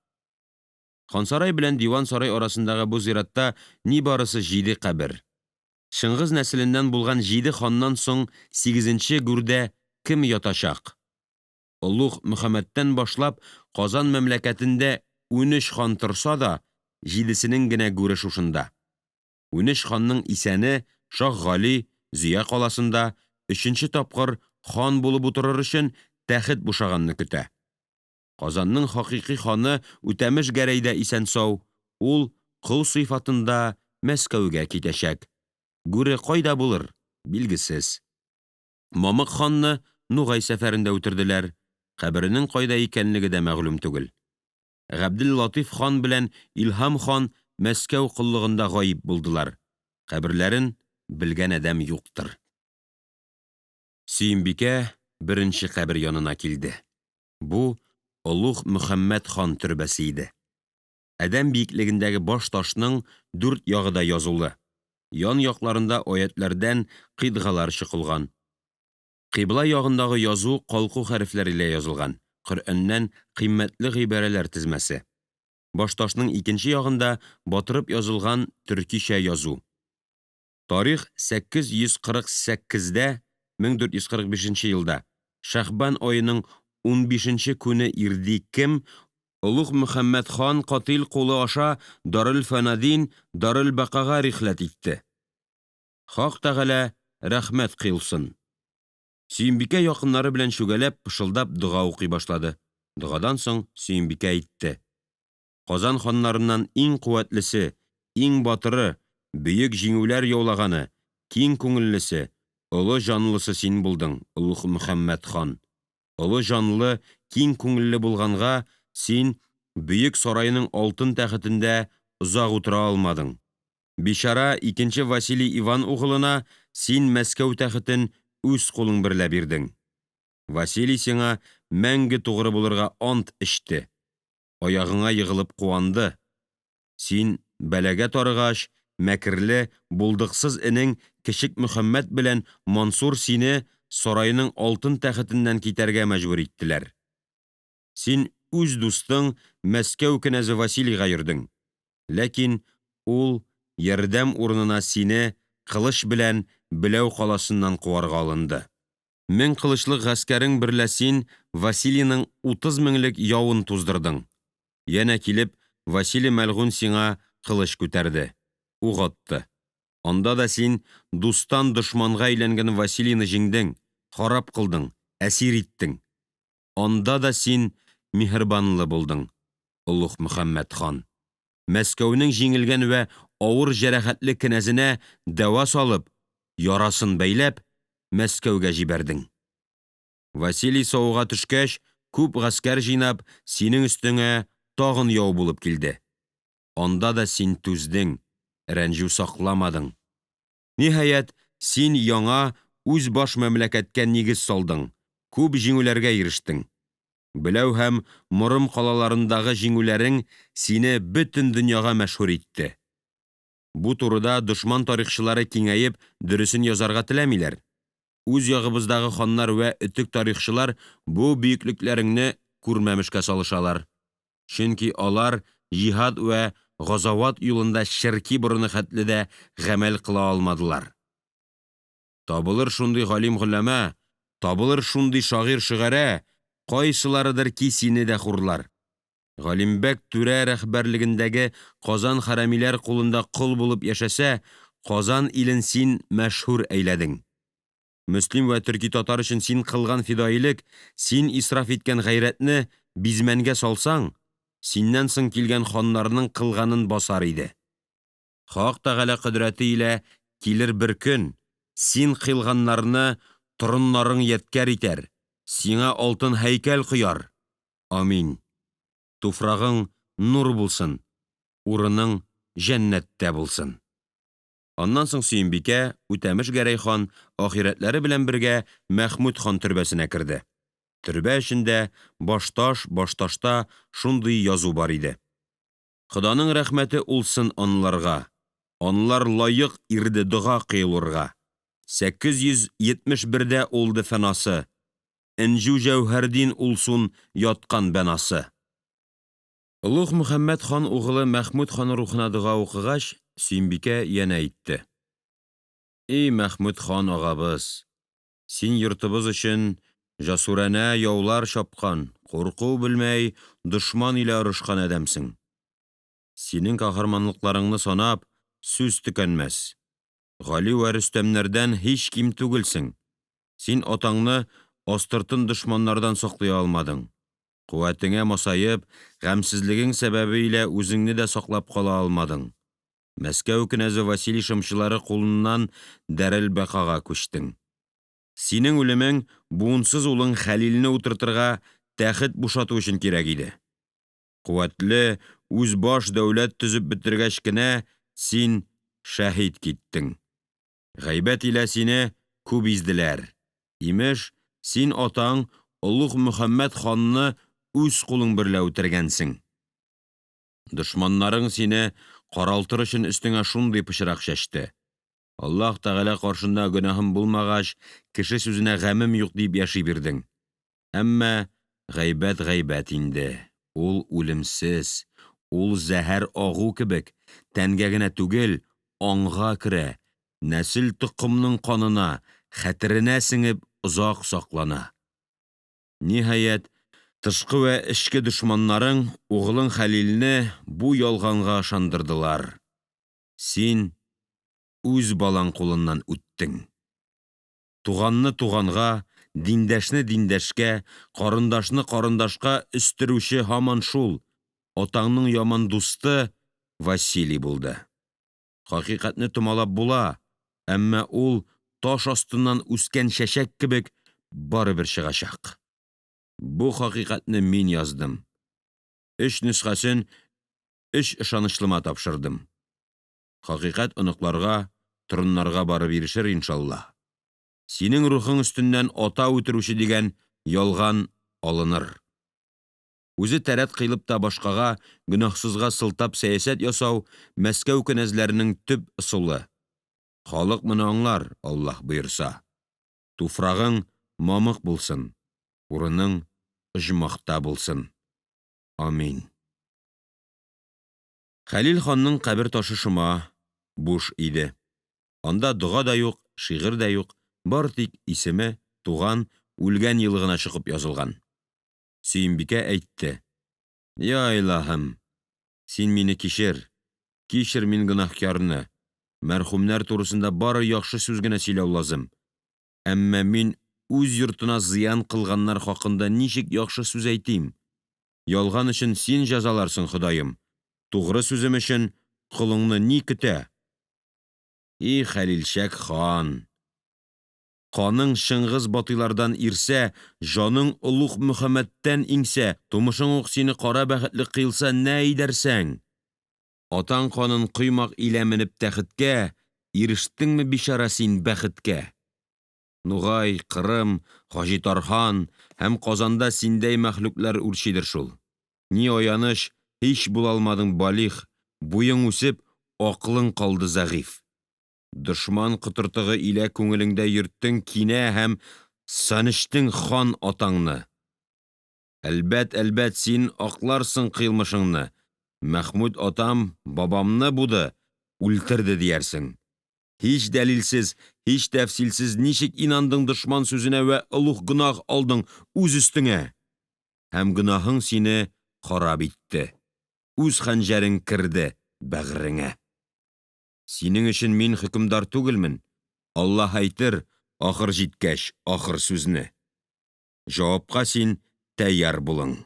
Хансарай белән Диван сарай арасындагы бу зиратта нибарысы җиде кабер. Чыңгыз нәселеннән булган җиде ханнан соң сигезенче гүрдә кем ятачак? Олуг Мөхәммәдтән башлап Казан мәмләкәтендә 13 хан торса да, җидесенең генә гүре шушында. 13 ханның исәне Шаһгали, Зөя каласында, өченче тапкыр хан булып утырыр өчен тәхет бушаганны көтә. Казанның хакыйкый ханы Үтәмеш Гәрәй дә исәнсау, ул кол сыйфатында Мәскәүгә китәчәк, гүре кайда булыр, билгесез. Мамык ханны Нугай сәфәрендә үтерделәр, каберенең кайда икәнлеге дә мәгълүм түгел. Габделлатыйф хан белән Илһам хан Мәскәү коллыгында гаип булдылар, каберләрен белгән адәм юктыр. Сөембикә беренче кабер янына килде. Бу Олуг Мөхәммәд хан төрбәсе иде. Адәм биеклегендәге баш ташның дүрт ягы да язулы, ян якларында аятьләрдән кыйтгалар чокылган. Кыйбла ягындагы язу калку хәрефләр илә язылган, Коръәннән кыйммәтле гыйбарәләр тезмәсе. Башташның икенче ягында батырып язылган төркичә язу. Тарих 848дә, 1445 елда, Шәгъбан аеның унбишенче күне ирди кем, Олуг Мөхәммәд хан катыйль кулы аша дарелфөнадин дарелбәкага рихләт итте. Хак Тәгалә рәхмәт кыйлсын. Сөембикә якыннары белән чүгәләп, пышылдап дога укый башлады. Догадан соң Сөембикә әйтте Казан ханнарыннан иң куәтлесе, иң батыры, бөек җиңүләр яулаганы, киң күңеллесе, олы җанлысы син булдың, Олуг Мөхәммәд хан! Олы җанлы, киң күңелле булганга, син бөек сарайның алтын тәхетендә озак утыра алмадың. Бичара Икенче Василий Иван угылына син Мәскәү тәхетен үз кулың берлә бирдең. Василий сиңа мәңге тугры булырга ант эчте, аягыңа егылып куанды. Син бәлагә тарыгач, мәкерле, булдыксыз энең Кечек Мөхәммәд белән Мансур сине сарайның алтын тәхетеннән китәргә мәҗбүр иттеләр. Син үз дустың Мәскәү кенәзе Василийга йөрдең, ләкин ул ярдәм урынына сине кылыч белән Беләү каласыннан куарга алынды. 1000 кылычлык гаскәрең берлә син Василийның 30 меңлек явын туздырдың. Янә килеп, Василий мәлгунь сиңа кылыч күтәрде, ук атты. Анда да син дустан дошманга әйләнгән Василийны җиңдең, харап кылдың, әсир иттең. Анда да син миһербанлы булдың, Олуг Мөхәммәд хан! Мәскәүнең җиңелгән вә авыр җәрәхәтле кенәзенә дәва салып, ярасын бәйләп, Мәскәүгә җибәрдең. Василий савыга төшкәч, күп гаскәр җыйнап, синең өстеңә тагын яу булып килде. Анда да син түздең, рәнҗү сакламадың. Ниһаять, син яңа, үзбаш мәмләкәткә нигез салдың, күп җиңүләргә ирештең. Беләү һәм Морым калаларындагы җиңүләрең сине бөтен дөньяга мәшһүр итте. Бу турыда дошман тарихчылары киңәеп, дөресен язарга теләмиләр. Үз ягыбыздагы ханнар вә өтек тарихчылар бу бөеклекләреңне күрмәмешкә салышалар. Чөнки алар җиһад вә газават юлында черки борыны хәтле дә гамәл кыла алмадылар. Табылыр шундый галим-голәмә, табылыр шундый шагыйрьшөгарә, кайсыларыдыр ки сине дә хурлар. Галимбәк түрә рәһбәрлегендәге Казан хәрәмиләр кулында кол булып яшәсә, Казан илен син мәшһүр әйләдең. Мөслим вә төркитатар өчен син кылган фидаилек, син исраф иткән гайрәтне бизмәнгә салсаң, синнән соң килгән ханнарның кылганын басар иде. Хак Тәгалә кодрәте илә килер бер көн, син кыйлганнарны торыннарың ядкәр итәр, сиңа алтын һәйкәл кояр. Амин. Туфрагың нур булсын, урының җәннәттә булсын. Аннан соң Сөембикә, Үтәмеш Гәрәй хан ахирәтләре белән бергә Мәхмүд хан төрбәсенә керде. Төрбә эчендә башташ, башташта шундый язу бар иде. Ходаның рәхмәте улсын анларга, анлар лаек ирде дога кыйлурга. 871дә улды фәнасы, энҗүҗәүһәрдин улсун яткан бәнасы. Олуг Мөхәммәд хан угылы Мәхмүд хан рухына дога укыгач, Сөембикә янә әйтте И Мәхмүд хан агабыз, син йортыбыз өчен җәсуранә яулар чапкан, курку белмәй, дошман илә орышкан адәмсең. Синең каһарманлыкларыңны санап, сүз төкәнмәс. Гали вә Рөстәмнәрдән һич ким түгелсең. Син атаңны астыртын дошманнардан саклый алмадың. Куәтеңә масаеп, гамьсезлегең сәбәбе илә үзеңне дә саклап кала алмадың. Мәскәү кенәзе Василий шымчылары кулыннан дарелбәкага күчтең. Синең үлемең буынсыз улың Хәлилне утыртырга тәхет бушату өчен кирәк иде. Куәтле, үзбаш дәүләт төзеп бетергәч кенә, син шәһит киттең. Гайбәт илә сине күп изделәр. Имеш, син атаң Олуг Мөхәммәд ханны үз кулың берлә үтергәнсең. Дошманнарың сине каралтыр өчен өстеңә шундый пычрак чәчте. Аллаһы Тәгалә каршында гөнаһым булмагач, кеше сүзенә гамем юк дип яши бирдең. Әмма гайбәт гайбәт инде, ул үлемсез, ул зәһәр агу кебек, тәнгә генә түгел, аңга керә, нәселтокымның канына, хәтеренә сеңеп озак саклана. Ниһаять, тышкы вә эчке дошманнарың углың Хәлилне бу ялганга ышандырдылар. Син үз балаң кулыннан үттең. Туганны туганга, диндәшне диндәшкә, карындашны карындашка өстерүче һаман шул, атаңның яман дусты Василий булды. Хакыйкатьне томалап була, әмма ул таш астыннан үскән чәчәк кебек барыбер чыгачак. Бу хакыйкатьне мин яздым, өч нөсхәсен өч ышанычлыма тапшырдым. Хакыйкать оныкларга, торыннарга барып ирешер, иншалла. Синең рухың өстеннән ата үтерүче дигән ялган алыныр. Үзе тәрәт кыйлып та башкага, гөнаһсызга сылтап сәясәт ясау Мәскәү кенәзләренең төп ысулы. Халык моны аңлар, Аллаһ боерса. Туфрагың мамык булсын, урының оҗмахта булсын. Амин. Хәлил ханның кабер ташы шома, буш иде. Анда дога да юк, шигырь дә юк, бары тик исеме, туган, үлгән елы гына чокып язылган. Сөембикә әйтте Йа илаһым, син мине кичер, кичер мин гөнаһкярны, мәрхүмнәр турысында бары яхшы сүз генә сөйләү лазем, әмма мин үз йортына зыян кылганнар хакында ничек яхшы сүз әйтим? Ялган өчен син җәзаларсың, Ходаем, тугры сүзем өчен колыңны ни көтә? И Хәлилчәк хан! Каның Чыңгыз батыйлардан ирсә, җаның Олуг Мөхәммәдтән иңсә, тумышың ук сине кара бәхетле кыйлса, нә әйдәрсең? Атаң канын коймак илә менеп тәхеткә, ирештеңме, бичара, син бәхеткә? Нугай, Кырым, Хаҗитархан һәм Казанда синдәй мәхлуклар үрчидер шул. Ни аяныч, һич булалмадың балигъ, буең үсеп, акылың калды зәгыйфь. Дошман котыртыгы илә күңелеңдә йөрттең кинә һәм сәнечтең хан атаңны. Әлбәт, әлбәт, син акларсың кыйлмышыңны, Мәхмүт атам бабамны буды, үлтерде диярсең. Һич дәлилсез, һич тәфсыйльсез ничек инандың дошман сүзенә вә олуг гөнаһ алдың үз өстеңә? Һәм гөнаһың сине харап итте, үз хәнҗәрең керде бәгыреңә. Синең өчен мин хөкемдар түгелмен, Аллаһ әйтер, ахыр җиткәч, ахыр сүзне. Җавапка син тәйяр булың.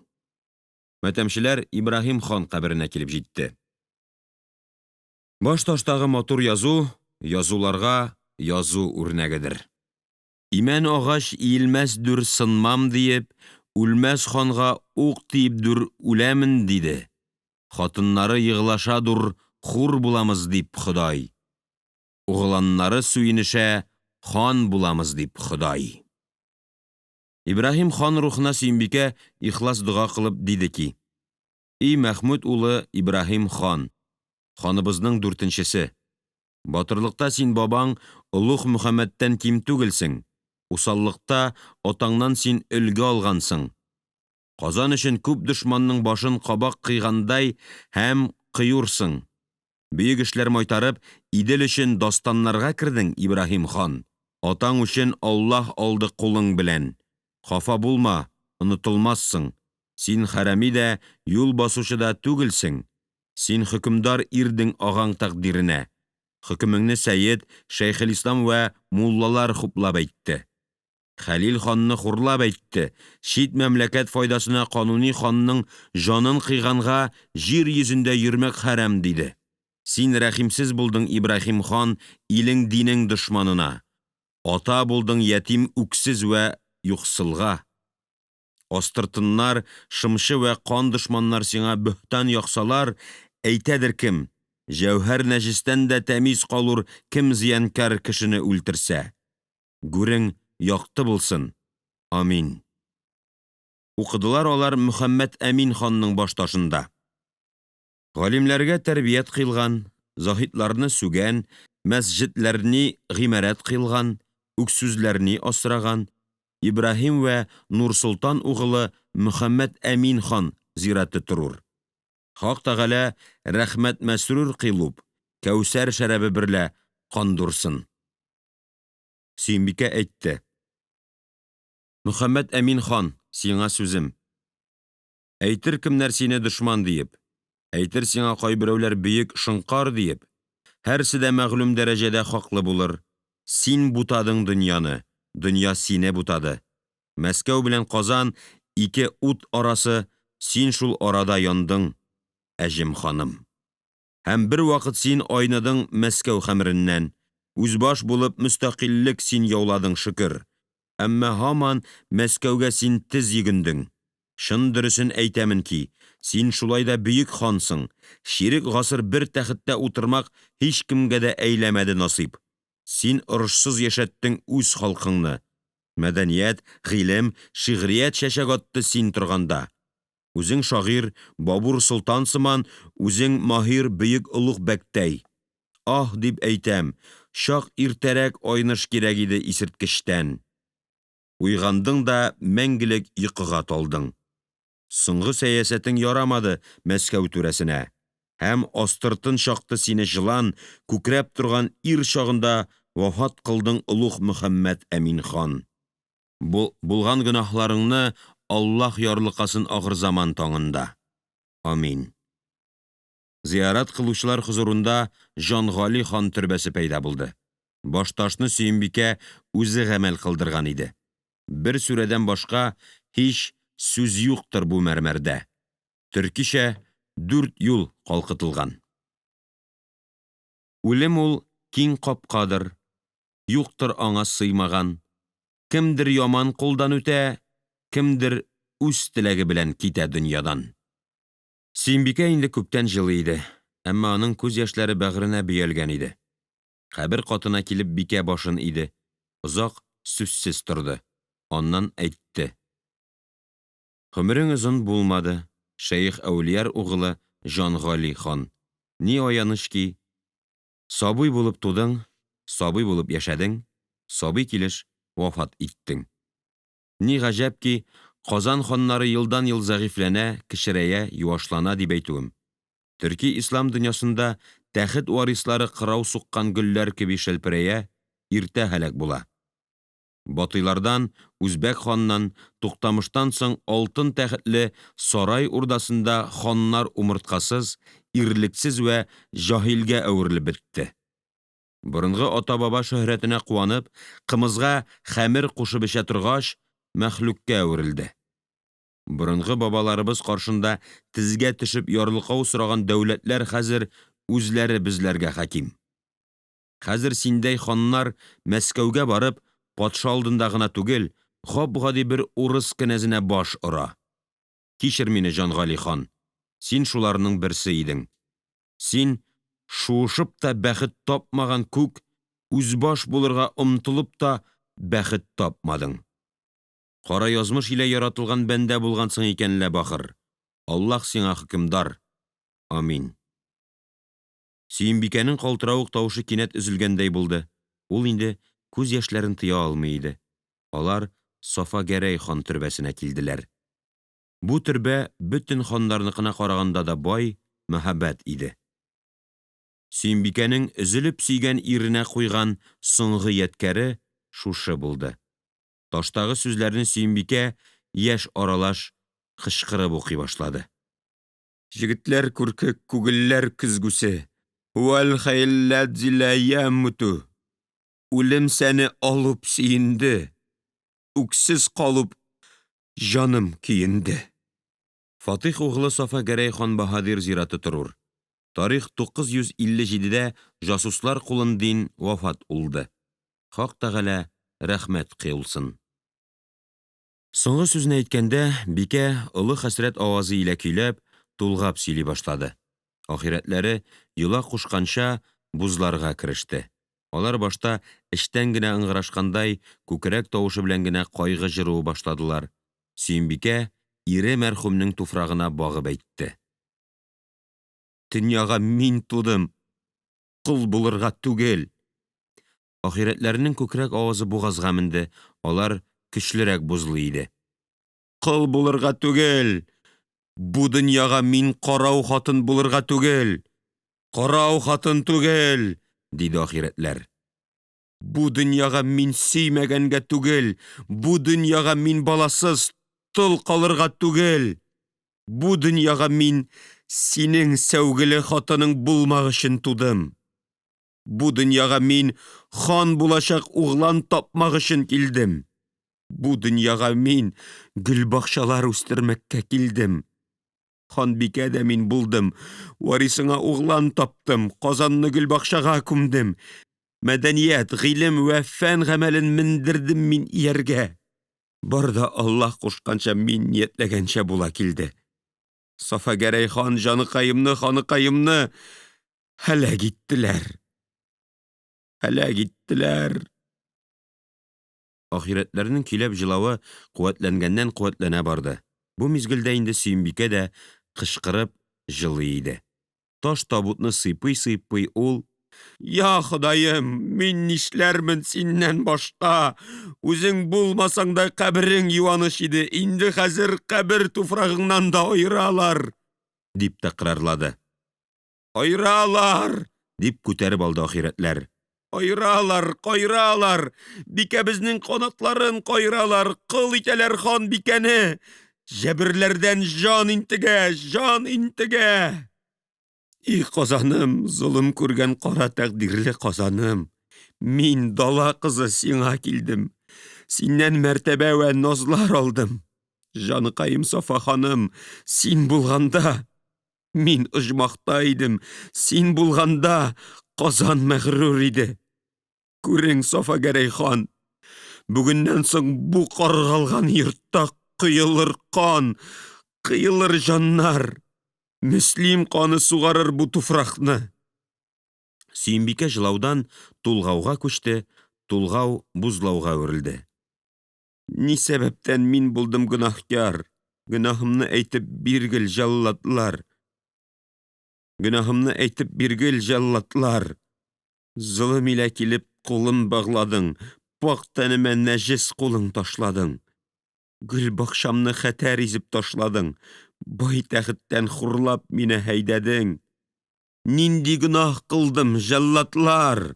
Матәмчеләр Ибраһим хан каберенә килеп җитте. Баш таштагы матур язу язуларга язу үрнәгедер. Имән агач иелмәсдүр сынмам диеп, Үлмәс ханга ук тиепдүр үләмен, диде. Хатыннары егълашадур хур буламыз дип, Ходай. Угъланнары сөенешә хан буламыз дип, Ходай. Ибраһим хан рухына Сөембикә ихлас дога кылып диде ки И Мәхмүд улы Ибраһим хан, ханыбызның дүртенчесе! Батырлыкта син бабаң Олуг Мөхәммәдтән ким түгелсең, усаллыкта атаңнан син өлге алгансың. Казан өчен күп дошманның башын кабак кыйгандай һәм кыюрсың. Бөек эшләр майтарып, Идел өчен дастаннарга кердең, Ибраһим хан. Атаң үчен Аллаһ алды кулың белән. Хафа булма, онытылмассың. Син хәрами дә, юл басучы да түгелсең. Син хөкемдар ирдең агаң тәкъдиренә. Хөкемеңне сәет, шәйхелислам вә муллалар хуплап әйтте. Хәлил ханны хурлап әйтте, чит мәмләкәт файдасына кануни ханның җанын кыйганга җир йөзендә йөрмәк хәрам, диде. Син рәхимсез булдың, Ибраһим хан, илеңдинең дошманына. Ата булдың ятим үксез вә юксылга. Астыртыннар, шымчы вә кан дошманнар сиңа бөһтан яксалар, әйтәдер кем Җәүһәр нәҗестән дә тәмиз калур кем зыянкяр кешене үлтерсә. Гүрең якты булсын! Амин. Укыдылар алар Мөхәммәт Әмин ханның баш ташында. Галимнәргә тәрбият кыйлган, заһидларны сүгән, мәсҗедләрни гыймарәт кыйлган, үксезләрне асраган Ибраһим вә Нурсолтан угылы Мөхәммәт Әмин хан зирате торур. Хак Тәгалә рәхмәт мәсрур кыйлуб, кәүсәр шәрабе берлә кандурсын. Сөембикә әйтте Мөхәммәт Әмин хан, сиңа сүзем. Әйтер кемнәр сине дошман диеп, Әйтер сиңа кайберәүләр бөек шоңкар диеп. Һәрсе дә мәгълүм дәрәҗәдә хаклы булыр. Син бутадың дөньяны, дөнья сине бутады. Мәскәү белән Казан ике ут арасы, син шул арада яндың, Әҗем ханым. Һәм бервакыт син айныдың Мәскәү хәмереннән, үзбаш булып мөстәкыйльлек син яуладың, шөкер. Әмма һаман Мәскәүгә син тез йөгендең. Чын дөресен әйтәмен ки, син шулай да бөек хансың, чирек гасыр бер тәхеттә утырмак һичкемгә дә әйләмәде насыйп. Син орышсыз яшәттең үз халкыңны. Мәдәният, гыйлем, шигърият чәчәк атты син торганда. Үзең шагыйрь Бабур солтан сыман, үзең маһир бөек Олуг бәктәй. Аһ, дип әйтәм, чак иртәрәк айныш кирәк иде исерткечтән. Уйгандың да мәңгелек йокыга талдың. Соңгы сәясәтең ярамады Мәскәү түрәсенә, һәм астыртын чакты сине җылан, күкрәп торган ир чагында вафат кылдың олуг Мөхәммәд Әмин хан. Булган гөнаһларыңны Аллаһ ярлыкасын ахырзаман таңында. Амин. Зиярат кылучылар хозурында Җангали хан төрбәсе пәйда булды. Башташны Сөембикә үзе гамәл кылдырган иде. Бер сүрәдән башка һич сүз юктыр бу мәрмәрдә. Төркичә дүрт юл калкытылган. Үлем ул киң капкадыр, Юктыр аңа сыймаган. Кемдер яман кулдан үтә, Кемдер үз теләге белән китә дөньядан. Сөембикә инде күптән җылый иде, әмма аның күз яшьләре бәгыренә бөялгән иде. Кабер катына килеп бикә башын иде, озак сүзсез торды, аннан әйтте Гомерең озын булмады, Шәех Әүлияр угылы Җангали хан, ни аяныч ки, сабый булып тудың, сабый булып яшәдең, сабый килеш вафат иттең. Ни гаҗәп ки, Казан ханнары елданел зәгыйфьләнә, кечерәя, юашлана, дип әйтүем. Төркиислам дөньясында тәхет варислары кырау суккан гөлләр кеби шәлперәя, иртә һәлак була. Батыйлардан, Үзбәк ханнан, Туктамыштан соң алтын тәхетле Сарай урдасында ханнар умырткасыз, ирлексез вә җаһилгә әверелеп бетте. Борынгы атабаба шөһрәтенә куанып, кымызга хәмер кушып эчә торгач, мәхлукка әверелде. Борынгы бабаларыбыз каршында тезгә төшеп ярлыкау сораган дәүләтләр хәзер үзләре безләргә хаким. Хәзер синдәй ханнар Мәскәүгә барып, патша алдында гына түгел, гапгади бер урыс кенәзенә баш ора. Кичер мине, Җангали хан, син шуларның берсе идең. Син шуышып та бәхет тапмаган күк, үзбаш булырга омтылып та бәхет тапмадың. Кара язмыш илә яратылган бәндә булгансың икән лә, бахыр. Аллаһ сиңа хөкемдар. Амин. Сөембикәнең калтыравык тавышы кинәт өзелгәндәй булды, ул инде күз яшьләрен тыя алмый иде. Алар Сафа Гәрәй хан төрбәсенә килделәр. Бу төрбә бөтен ханнарныкына караганда да бай, мәһабәт иде. Сөембикәнең өзелеп сөйгән иренә куйган соңгы ядкяре шушы булды. Таштагы сүзләрне Сөембикә яшь аралаш кычкырып укый башлады. Җегетләр күрке, күгелләр көзгүсе, һүәлхәйелләзи лә йәмүтү, үлем сәне алуп сөенде, үксез калуп җаным көенде. Фатих углы Сафа Гәрәй хан баһадир зираты торур. Тарих 957дә җасуслар кулындин вафат улды. Хак Тәгалә рәхмәт кыйлсын. Соңгы сүзне әйткәндә, бикә олы хәсрәт авазы илә көйләп, тулгап сөйли башлады. Ахирәтләре, йола кушканча, бузларга кереште. Алар башта эчтән генә ыңгырашкандай, күкрәк тавышы белән генә кайгы җыруы башладылар. Сөембикә ире мәрхүмнең туфрагына багып әйтте. Дөньяга мин тудым, кол булырга түгел. Ахирәтләренең күкрәк авазы бугазга менде, алар көчлерәк бозлый иде. Кол булырга түгел! Бу дөньяга мин карау хатын булырга түгел! Карау хатын түгел! диде ахирәтләр. Бу дөньяга мин сөймәгәнгә түгел, бу дөньяга мин баласыз, тол калырга түгел! Бу дөньяга мин синең сәүгеле хатының булмак өчен тудым! Бу дөньяга мин хан булачак углан тапмак өчен килдем! Бу дөньяга мин гөлбакчалар үстермәккә килдем! Ханбикә дә мин булдым, варисыңа углан таптым, Казанны гөлбакчага күмдем, мәдәният, гыйлем вә фән гамәлен мендердем мин ияргә. Бар да Аллаһ кушканча, мин ниятләгәнчә була килде. Сафа Гәрәй хан җаныкаемны, ханыкаемны һәлак иттеләр. Һәлак иттеләр. Ахирәтләрнең көйләп җылавы куәтләнгәннән-куәтләнә барды. Бу мизгелдә инде Сөембикә дә кычкырып җылый иде. Таш табутны сыйпый-сыйпый ул... Я Ходаем, мин нишләрмен синнән башка? Үзең булмасаң да каберең юаныч иде, инде хәзер кабер туфрагыңнан да аералар, дип тәкрарлады. Аералар! дип күтәреп алды ахирәтләр. Аералар, кайралар, бикәбезнең канатларын кайралар, кол итәләр хан бикәне. Җәберләрдән җан интегә, җан интегә. И Казаным, золым күргән кара тәкъдирле Казаным, мин, дала кызы, сиңа килдем. Синнән мәртәбә вә назлар алдым. Җаныкаем Сафа ханым, син булганда, мин оҗмахта идем, син булганда, Казан мәгърур иде. Күрең, Сафа Гәрәй хан, бүгеннән соң бу каргалган йортта коелыр кан, кыелыр җаннар. Мөслим каны сугарыр бу туфракны. Сөембикә җылаудан тулгауга күчте, тулгау бозлауга әверелде. Ни сәбәптән мин булдым гөнаһкяр? Гөнаһымны әйтеп биргел, җәлладлар! Гөнаһымны әйтеп биргел, җәлладлар! Золым илә килеп кулым багладың, пакь тәнемә нәҗес кулың ташладың. Гөл бакчамны хәтәр изеп ташладың, бай тәхеттән хурлап мине һәйдәдең. Нинди гөнаһ кылдым, җәлладлар?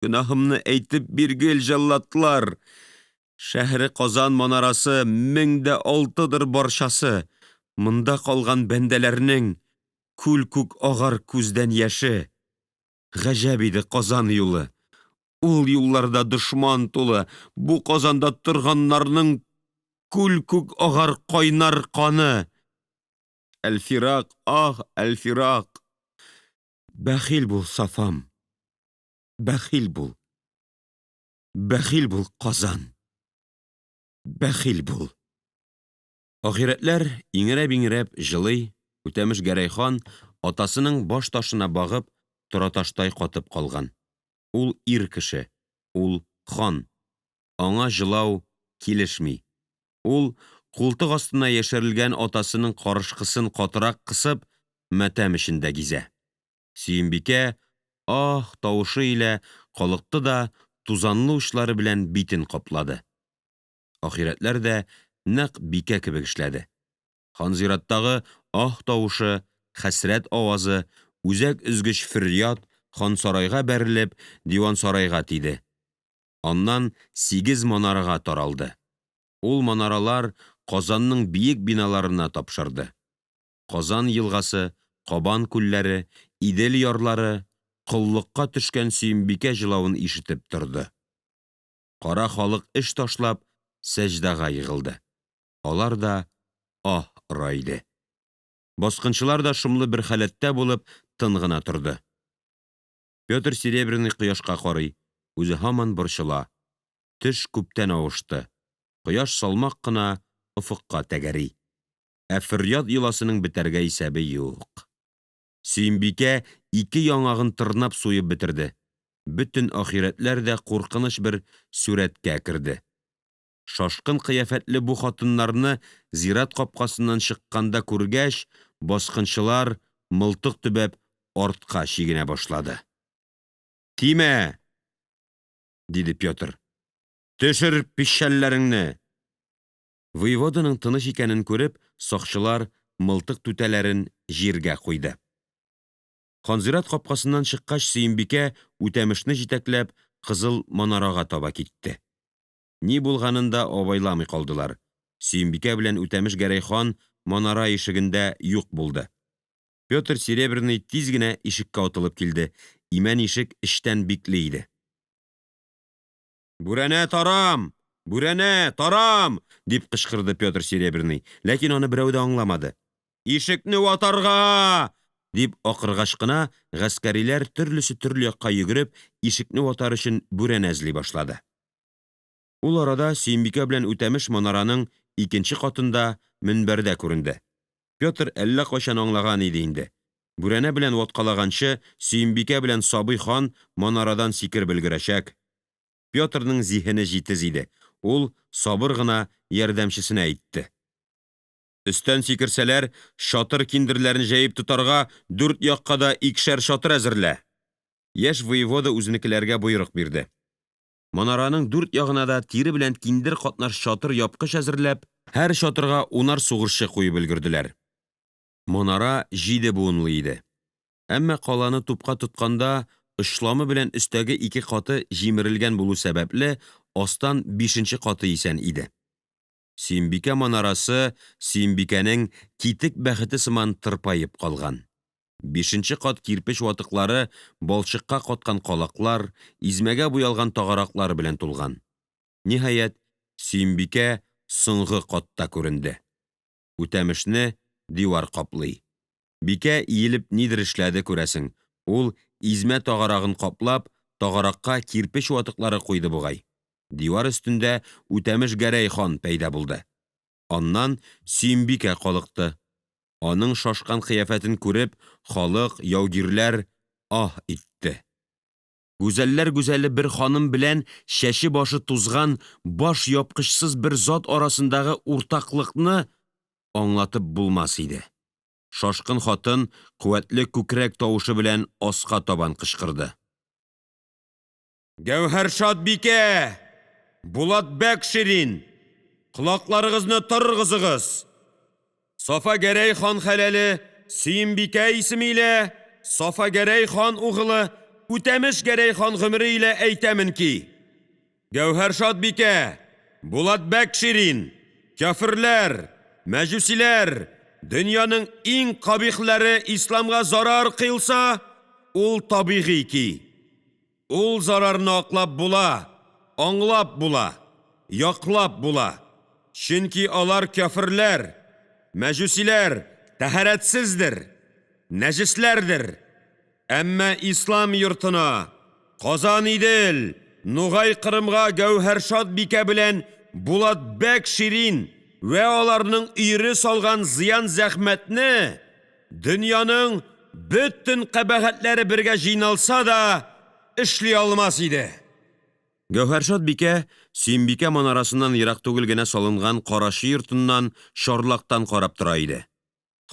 Гөнаһымны әйтеп биргел, җәлладлар! Шәһре Казан манарасы 1006дыр барчасы. Монда калган бәндәләрнең күл күк агар күздән яше. Гаҗәп иде Казан юлы. Ул юлларда дошман тулы, бу Казанда торганнарның күл күк агар кайнар каны. Әлфирак, ах, Әлфирак! Бәхил бул, Сафам, бәхил бул. Бәхил бул, Казан, бәхил бул. Ахирәтләр иңрәп-иңрәп җылый, Үтәмеш Гәрәй хан, атасының баш ташына багып, тораташтай катып калган. Ул ир кеше, ул хан. Аңа җылау килешми. Ул, култык астына яшерелгән атасының карышкысын катырак кысып, матәм эчендә гизә. Сөембикә аһ тавышы илә калыкты да тузанлы учлары белән битен каплады. Ахирәтләр дә нәкъ бикә кебек эшләде. Ханзираттагы аһ тавышы, хәсрәт авазы, үзәк өзгеч фөрьяд хансарайга бәрелеп, дивансарайга тиде. Аннан сигез манарага таралды. Ул манаралар Казанның биек биналарына тапшырды. Казан елгасы, Кабан күлләре, Идел ярлары коллыкка төшкән Сөембикә җылавын ишетеп торды. Кара халык эш ташлап, сәҗдәгә егылды. Алар да аһ ора иде. Баскынчылар да шомлы бер халәттә булып, тын гына торды. Петр Серебряный кояшка карый, үзе һаман борчыла. Төш күптән авышты, кояш салмак кына офыкка тәгәри. Ә фөрьяд йоласының бетәргә исәбе юк. Сөембикә ике яңагын тырнап суеп бетерде. Бөтен ахирәтләр дә куркыныч бер сурәткә керде. Шашкын кыяфәтле бу хатыннарны зират капкасыннан чыкканда күргәч, баскынчылар, мылтык төбәп, артка чигенә башлады. Тимә! диде Петр. Төшер пищальләреңне! Воеводаның тыныч икәнен күреп, сакчылар мылтык түтәләрен җиргә куйды. Ханзират капкасыннан чыккач, Сөембикә, Үтәмешне җитәкләп, Кызыл манарага таба китте. Ни булганын да абайламый калдылар. Сөембикә белән Үтәмеш Гәрәй хан манара ишегендә юк булды. Петр Серебряный тиз генә ишеккә атылып килде. Имән ишек эчтән бикле иде. Бүрәнә тарам! Бүрәнә тарам! дип кычкырды Петр Серебряный, ләкин аны берәү дә аңламады. Ишекне ватарга! дип акыргач кына, гаскәриләр төрлесе төрле якка йөгереп, ишекне ватар өчен бүрәнә эзли башлады. Ул арада Сөембикә белән Үтәмеш манараның икенче катында мөнбәрдә күренде. Петр әллә кайчан аңлаган иде инде. Бүрәнә белән ваткалаганчы, Сөембикә белән сабый хан манарадан сикереп өлгерәчәк. Петрның зиһене җитез иде, ул сабыр гына ярдәмчесенә әйтте. Өстән сикерсәләр, чатыр киндерләрен җәеп тотарга дүрт якка да икешәр чатыр әзерлә. Яшь воевода үзенекеләргә боерык бирде. Манараның дүрт ягына да тире белән киндер катнаш чатыр-япкыч әзерләп, һәр чатырга унар сугышчы куеп өлгерделәр. Манара җиде буынлы иде. Әмма каланы тупка тотканда очламы белән өстәге ике каты җимерелгән булу сәбәпле, астан бишенче каты исән иде. Сөембикә манарасы Сөембикәнең китек бәхете сыман тырпаеп калган. Бишенче кат кирпеч ватыклары, балчыкка каткан калаклар, измәгә буялган тагараклар белән тулган. Ниһаять, Сөембикә соңгы катта күренде. Үтәмешне дивар каплый. Бикә иелеп нидер эшләде, күрәсең, ул измә тагарагын каплап, тагаракка кирпеч ватыклары куйды бугай. Дивар өстендә Үтәмеш Гәрәй хан пәйда булды. Аннан Сөембикә калыкты. Аның шашкан кыяфәтен күреп, халык, яугирләр аһ итте. Гүзәлләр гүзәле бер ханым белән чәче-башы тузган, баш япкычсыз бер зат арасындагы уртаклыкны аңлатып булмас иде. Шашкын хатын куәтле күкрәк тавышы белән аска табан кычкырды. Гәүһәршад бикә! Булат бәк Ширин! Колакларыгызны торгызыгыз! Сафа Гәрәй хан хәләле Сөембикә исеме илә Сафа Гәрәй хан угылы Үтәмеш Гәрәй хан гомере илә әйтәмен ки, Гәүһәршад бикә, Булат бәк Ширин, кяферләр, мәҗүсиләр, дөньяның иң кабихләре исламга зарар кыйлса, ул табигый ки. Ул зарарны аклап була, аңлап була, яклап була. Чөнки алар кяферләр, мәҗүсиләр, тәһарәтсездер, нәҗесләрдер. Әмма ислам йортына, Казан-Идел, Нугай Кырымга Гәүһәршад бикә белән Булат бәк Ширин вә аларның өере салган зыян-зәхмәтне Дөньяның бөтен кабахәтләре бергә җыйналса да, эшли алмас иде. Гәүһәршад бикә Сөембикә манарасыннан ерак түгел генә салынган карачы йортыннан чарлактан карап тора иде.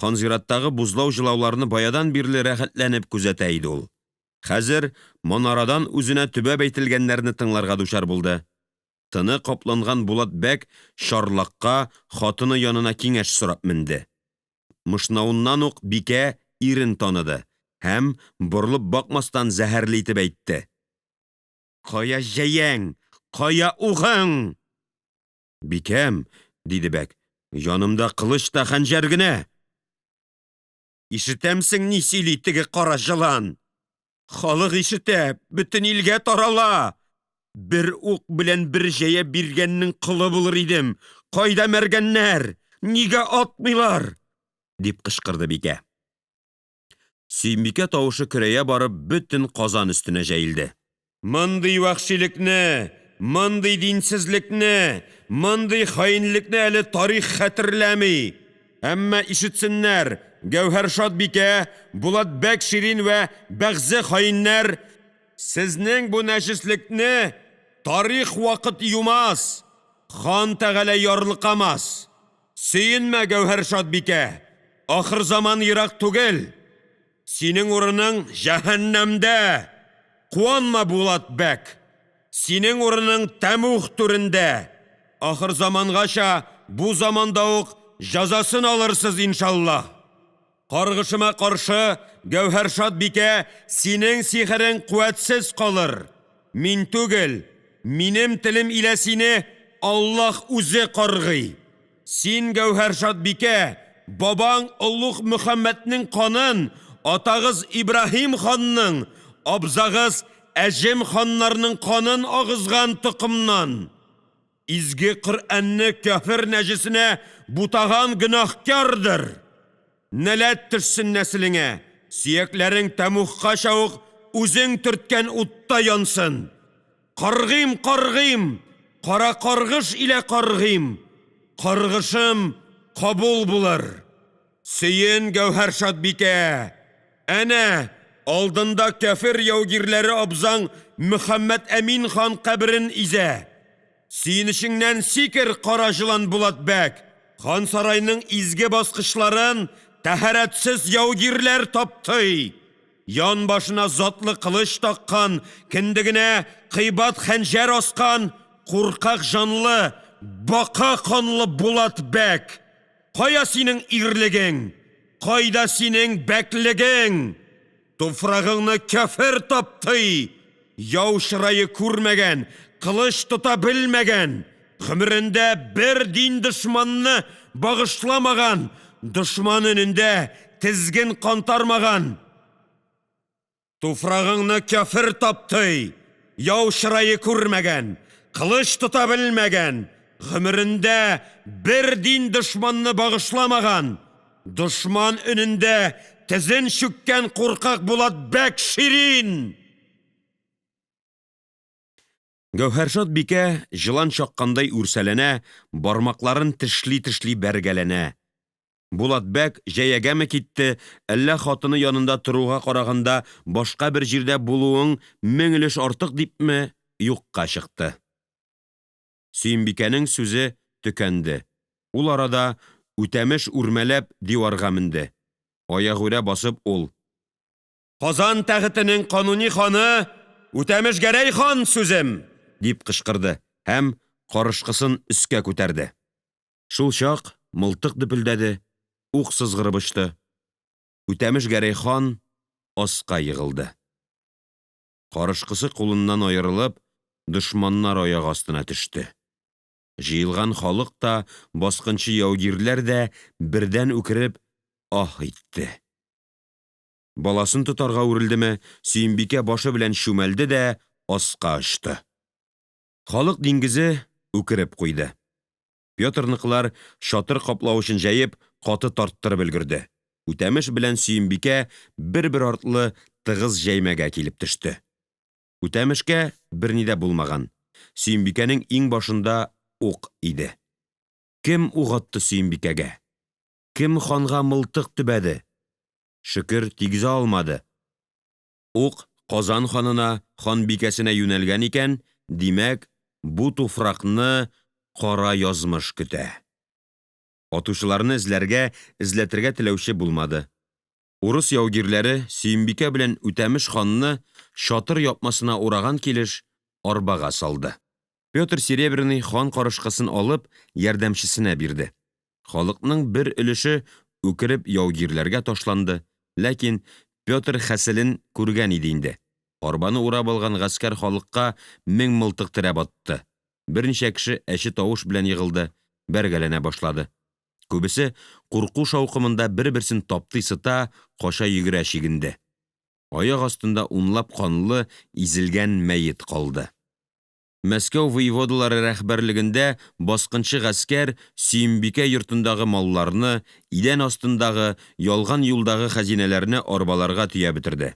Ханзираттагы бозлау-җылауларны баядан бирле рәхәтләнеп күзәтә иде ул. Хәзер манарадан үзенә төбәп әйтелгәннәрне тыңларга дучар булды. Тыны капланган Булат бәк чарлакка хатыны янына киңәш сорап менде. Мышнавыннан ук бикә ирен таныды һәм борылып бакмастан зәһәрле итеп әйтте. Кая җәяң, кая угың? Бикәм, диде бәк, янымда кылыч та хәнҗәр генә. Ишетәмсең, ни сөйли теге кара җылан? Халык ишетә, бөтен илгә тарала. Бер ук белән бер җәя биргәннең колы булыр идем. Кайда мәргәннәр? Нигә атмыйлар? дип кычкырды бикә. Сөембикә тавышы көрәя барып, бөтен Казан өстенә җәелде. Мондый вәхшилекне, мондый динсезлекне, мондый хаинлекне әле тарих хәтерләми. Әмма ишетсеннәр, Гәүһәршад бикә, Булат бәк Ширин вә бәгъзе хаиннәр, сезнең бу нәҗеслекне тарих вакыт юмас, хан Тәгалә ярлыкамас. Сөенмә, Гәүһәршад бикә, ахырзаман ерак түгел. Синең урының җәһәннәмдә! Куанма, Булат бәк! Синең урының тәмуг түрендә! Ахырзамангача бу заманда ук җәзасын алырсыз, иншаллаһ! Каргышыма каршы, Гәүһәршад бикә, синең сихерең куәтсез калыр! Мин түгел, минем телем илә сине Аллаһ үзе каргый! Син, Гәүһәршад бикә, бабаң Олуг Мөхәммәднең канын, атагыз Ибраһим ханның, абзагыз Әҗем ханнарның канын агызган токымнан. Изге Коръәнне кяфер нәҗесенә бутаган гөнаһкярдыр. Нәләт төшсен нәселеңә, сөякләрең тәмугкача ук үзең төрткән утта янсын. Каргыйм, каргыйм, кара каргыш илә каргыйм, каргышым кабул булыр. Сөен, Гәүһәршад бикә! Әнә, алдында кяфер яугирләре абзаң Мөхәммәд Әмин хан каберен изә. Сөенечеңнән сикер, кара җылан Булат бәк! Хан сарайның изге баскычларын тәһарәтсез яугирләр таптый! Янбашына затлы кылыч таккан, кендегенә кыйбат хәнҗәр аскан, куркак җанлы, бака канлы Булат бәк! Кая синең ирлегең? Кайда синең бәклегең? Туфрагыңны кяфер таптый! Яу чырае күрмәгән, кылыч тота белмәгән, гомерендә бер дин дошманны багышламаган, дошман өнендә тезген кантармаган. Туфрагыңны кяфер таптый! Яу чырае күрмәгән, кылыч тота белмәгән, гомерендә бер дин дошманны багышламаган, дошман өнендә тезен чүккән куркак Булат бәк Ширин! Гәүһәршад бикә җылан чаккандай үрсәләнә, бармакларын тешли-тешли бәргәләнә. Булат бәк җәягәме китте, әллә хатыны янында торуга караганда башка бер җирдә булуың мең өлеш артык дипме, юкка чыкты. Сөембикәнең сүзе төкәнде. Ул арада Үтәмеш үрмәләп диварга менде. Аягүрә басып ул. Казан тәхетенең кануни ханы Үтәмеш Гәрәй хан сүзем! Дип кычкырды һәм карышкысын өскә күтәрде. Шул чак мылтык дөпелдәде, ук сызгырып очты. Үтәмеш Гәрәй хан аска егылды. Карышкысы кулыннан аерылып, дошманнар аягы астына төште. Җыелган халык та, баскынчы яугирләр дә бердән үкереп аһ итте. Баласын тотарга үрелдеме, Сөембикә башы белән чүмәлде дә аска очты. Халык диңгезе үкереп куйды. Петрныкылар чатыр каплавычын җәеп, каты тарттырып өлгерде. Үтәмеш белән Сөембикә бербер артлы тыгыз җәймәгә килеп төште. Үтәмешкә берни дә булмаган, Сөембикәнең иңбашында ук иде. Кем ук атты Сөембикәгә? Кем ханга мылтык төбәде? Шөкер, тигезә алмады. Ук Казан ханына, ханбикәсенә юнәлгән икән, димәк, бу туфракны кара язмыш көтә. Атучыларны эзләргә, эзләтергә теләүче булмады. Урыс яугирләре Сөембикә белән Үтәмеш ханны, чатыр япмасына ураган килеш, арбага салды. Петр Серебряный хан карышкысын алып, ярдәмчесенә бирде. Халыкның бер өлеше үкереп яугирләргә ташланды, ләкин Петр хәселен күргән иде инде. Арбаны урап алган гаскәр халыкка мең мылтык терәп атты. Берничә кеше әче тавыш белән егылды, бәргәләнә башлады. Күбесе курку шаукымында берберсен таптый-сыта, кача-йөгерә чигенде. Аяк астында унлап канлы, изелгән мәет калды. Мәскәү воеводалары рәһбәрлегендә баскынчы гаскәр Сөембикә йортындагы малларны, идән астындагы, ялган юлдагы хәзинәләрне арбаларга төяп бетерде.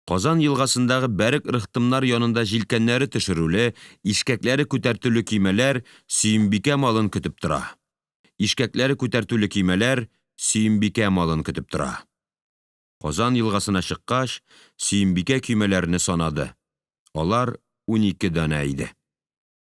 Казан елгасындагы бәрек рыхтымнар янында җилкәннәре төшерүле, ишкәкләре күтәртүле көймәләр Сөембикә малын көтеп тора. Ишкәкләре күтәртүле көймәләр Сөембикә малын көтеп тора. Казан елгасына чыккач, Сөембикә көймәләрне санады. Алар 12 данә иде.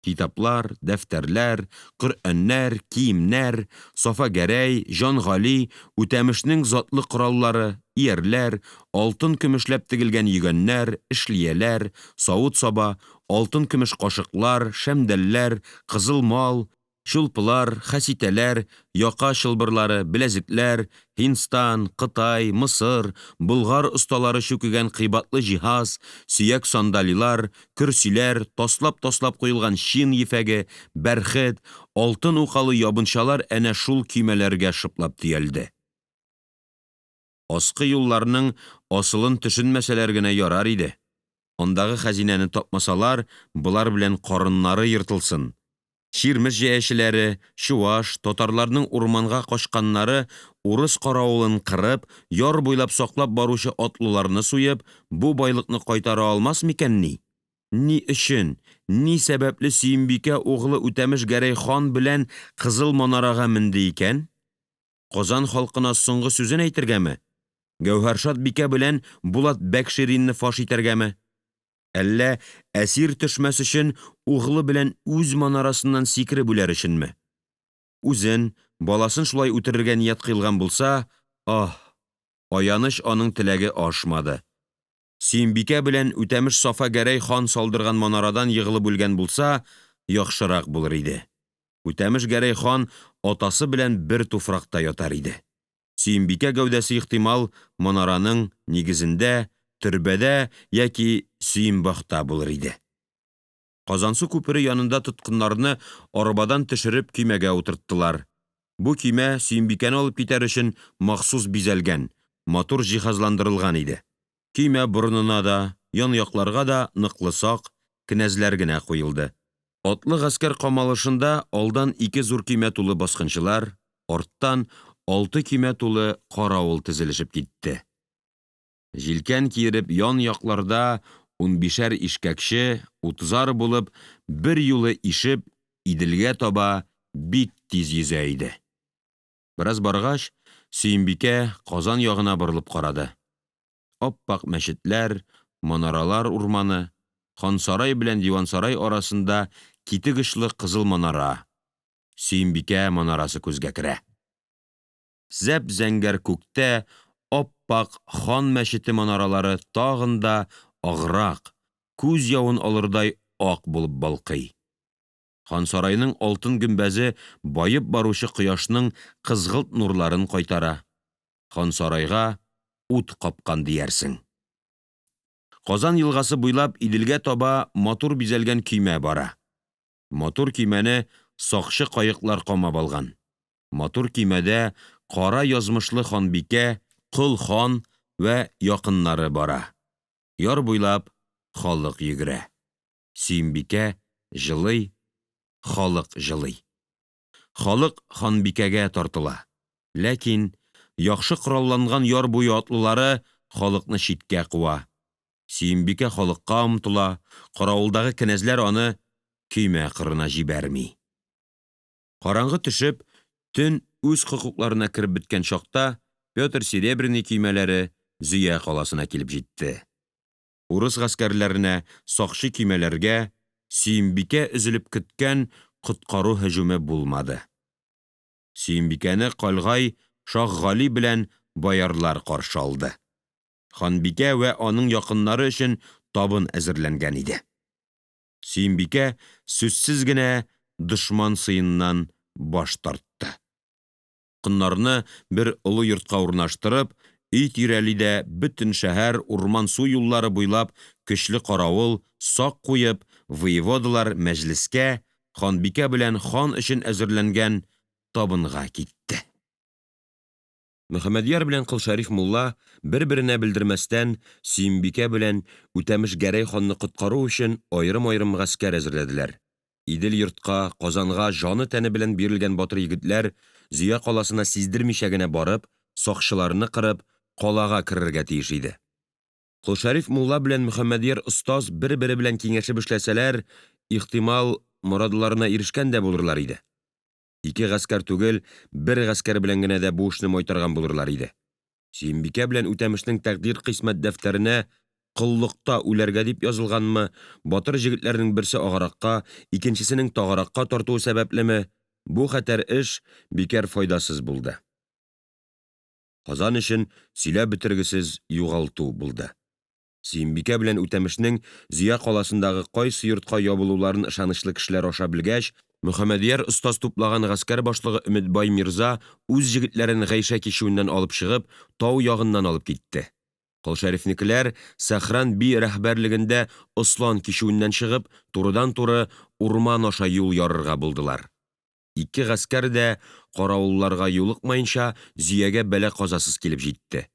Китаплар, дәфтәрләр, Коръәннәр, киемнәр, Сафа Гәрәй, Җан Гали, Үтәмешнең затлы кораллары, иярләр, алтынкөмешләп тегелгән йөгәннәр, эшлияләр, савытсаба, алтынкөмеш кашыклар, шәмдәлләр, кызыл мал, Чулпылар, хәситәләр, яка чылбырлары, беләзекләр, Һиндстан, Кытай, Мысыр, Болгар осталары чүкегән кыйбатлы җиһаз, сөяк сандалилар, көрсиләр, таслаптаслап коелган чин ефәге, бәрхет, алтын укалы ябынчалар әнә шул көймәләргә шыплап төялде. Аскы юлларның асылын төшенмәсәләр генә ярар иде. Андагы хәзинәне тапмасалар, болар белән карыннары ертылсын. Чирмеш җәячеләре, чуваш, татарларның урманга качканнары урыс каравылын кырып, яр буйлап саклап баручы атлыларны суеп, бу байлыкны кайтара алмас микәнни? Ни өчен, ни сәбәпле Сөембикә углы Үтәмеш Гәрәй хан белән Кызыл манарага менде икән? Казан халкына соңгы сүзен әйтергәме? Гәүһәршад бикә белән Булат бәк Ширинне фаш итәргәме? Әллә әсир төшмәс өчен углы белән үз манарасыннан сикереп үләр өченме? Үзен, баласын шулай үтерергә ният кыйлган булса, аһ, аяныч аның теләге ашмады. Сөембикә белән Үтәмеш Сафа Гәрәй хан салдырган манарадан егылып үлгән булса, яхшырак булыр иде. Үтәмеш Гәрәй хан атасы белән бер туфракта ятар иде. Сөембикә гәүдәсе, ихтимал, манараның нигезендә, төрбәдә яки Сөембакта булыр иде. Казансу күпере янында тоткыннарны арбадан төшереп көймәгә утырттылар. Бу көймә Сөембикәне алып китәр өчен махсус бизәлгән, матур җиһазландырылган иде. Көймә борынына да, янъякларга да ныклы сак, кенәзләр генә куелды. Атлы гаскәр камалышында алдан ике зур көймә тулы баскынчылар, арттан алты көймә тулы каравыл тезелешеп китте. Җилкән киереп янъякларда унбишәр ишкәкче, утызар булып, берьюлы ишеп, Иделгә таба бик тиз йөзә иде. Бераз баргач, Сөембикә Казан ягына борылып карады Апак мәчетләр, манаралар урманы, Хансарай белән Дивансарай арасында китек очлы кызыл манара Сөембикә манарасы күзгә керә. Зәпзәңгәр күктә апак Хан мәчете манаралары тагын да аграк, күз явын алырдай ак булып балкый. Хансарайның алтын гөмбәзе баеп баручы кояшның кызгылт нурларын кайтара, Хансарайга ут капкан диярсең! Казан елгасы буйлап Иделгә таба матур бизәлгән көймә бара. Матур көймәне сакчы каеклар камап алган. Матур көймәдә кара язмышлы ханбикә, Кол хан вә якыннары бара. Яр буйлап халык йөгерә. Сөембикә җылый, халык җылый. Халык ханбикәгә тартыла, ләкин яхшы коралланган яр буе атлылары халыкны читкә куа. Сөембикә халыкка омтыла, каравылдагы кенәзләр аны көймә кырына җибәрми. Караңгы төшеп, төн үз хокукларына кереп беткән чакта Петр Серебряный көймәләре Зөя каласына килеп җитте. Урыс гаскәрләренә, сакчы көймәләргә Сөембикә өзелеп көткән коткару һөҗүме булмады. Сөембикәне калгай Шаһгали белән боярлар каршы алды. Ханбикә вә аның якыннары өчен табын әзерләнгән иде. Сөембикә сүзсез генә дошман сыеннан баш тартты. Тоткыннарны бер олы йортка урнаштырып, өй тирәли дә бөтен шәһәр, урмансу юллары буйлап көчле каравыл, сак куеп, воеводалар мәҗлескә, ханбикә белән хан өчен әзерләнгән табынга китте. Мөхәммәдьяр белән Колшәриф мулла, берберенә белдермәстән, Сөембикә белән Үтәмеш Гәрәй ханны коткару өчен аерымаерым гаскәр әзерләделәр. Идел йортка, Казанга җаны-тәне белән бирелгән батыр егетләр Зөя каласына сиздермичә генә барып, сакчыларны кырып, калага керергә тиеш иде. Колшәриф мулла белән Мөхәммәдьяр остаз бербере белән киңәшеп эшләсәләр, ихтимал, морадларына ирешкән дә булырлар иде. Ике гаскәр түгел, бер гаскәр белән генә дә бу эшне майтарган булырлар иде. Сөембикә белән Үтәмешнең тәкъдир-кыйсмәт дәфтәренә коллыкта үләргә дип язылганмы, батыр җегетләрнең берсе агаракка, икенчесенең тагаракка тартуы сәбәплеме, бу хәтәр эш бикәр файдасыз булды. Казан өчен сөйләп бетергесез югалту булды. Сөембикә белән Үтәмешнең Зөя каласындагы кайсы йортка ябылуларын ышанычлы кешеләр аша белгәч, Мөхәммәдьяр остаз туплаган гаскәр башлыгы Өметбай мирза үз җегетләрен Гайшә кичүеннән алып чыгып, тау ягыннан алып китте. Колшәрифнекеләр Сәхран би рәһбәрлегендә Ослан кичүеннән чыгып, турыдантуры урман аша юл ярырга булдылар. Ике гаскәр дә каравылларга юлыкмаенча Зөягә бәлаказасыз килеп җитте.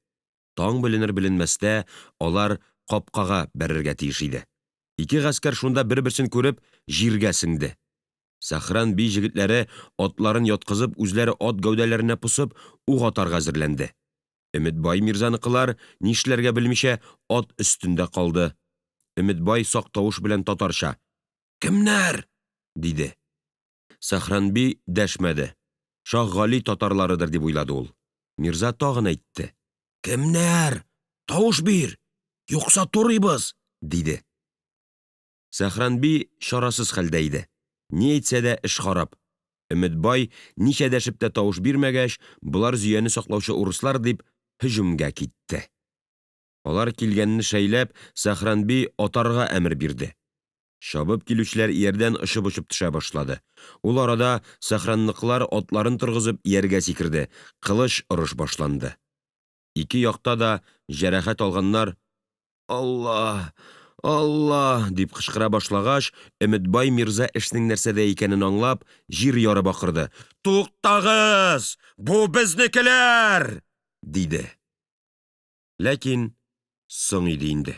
Таң беленербеленмәстә алар капкага бәрергә тиеш иде. Ике гаскәр шунда берберсен күреп җиргә сеңде. Сәхран би җегетләре атларын яткызып, үзләре ат гәүдәләренә посып, ук атарга әзерләнде. Өметбай мирзаныкылар, нишләргә белмичә, ат өстендә калды. Өметбай сак тавыш белән татарча Кемнәр? диде. Сәхран би дәшмәде. Шаһгали татарларыдыр дип уйлады ул. Мирза тагын әйтте Кемнәр? Тавыш бир! Юкса турыйбыз! диде. Сәхран би чарасыз хәлдә иде. Ни әйтсә дә, эш харап. Өметбай ничә дәшеп тә тавыш бирмәгәч, болар Зөяне саклаучы урыслар дип, һөҗүмгә китте. Алар килгәнне шәйләп, Сәхран би атарга әмер бирде. Чабып килүчеләр иярдән очыпочып төшә башлады. Ул арада Сәхранныкылар атларын торгызып ияргә сикерде, кылыч орыш башланды. Ике якта да җәрәхәт алганнар Алла, алла! дип кычкыра башлагач, Өметбай мирза эшнең нәрсәдә икәнен аңлап, җир ярып акырды Туктагыз! Бу безнекеләр! диде. Ләкин соң иде инде.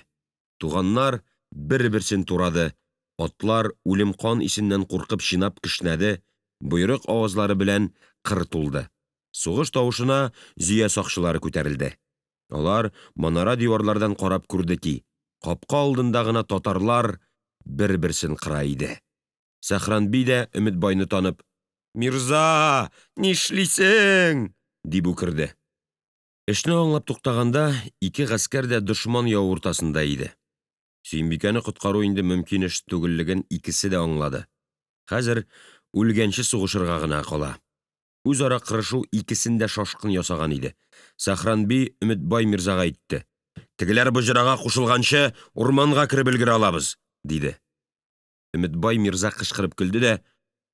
Туганнар берберсен турады, атлар үлем кан исеннән куркып чинап кешнәде, боерык авазлары белән кыр тулды. Сугыш тавышына Зөя сакчылары күтәрелде. Алар манара диварлардан карап күрде ки, капка алдында гына татарлар берберсен кыра иде. Сәхран би дә Өметбайны танып Мирза, нишлисең? дип үкерде. Эшне аңлап туктаганда, ике гаскәр дә дошман явы уртасында иде. Сөембикәне коткару инде мөмкин эш түгеллеген икесе дә аңлады. Хәзер үлгәнче сугышырга гына кала. Үзара кырышу икесен дә шашкын ясаган иде. Сәхран би Өметбай мирзага әйтте Тегеләр боҗрага кушылганчы, урманга кереп өлгерә алабыз, диде. Өметбай мирза кычкырып көлде дә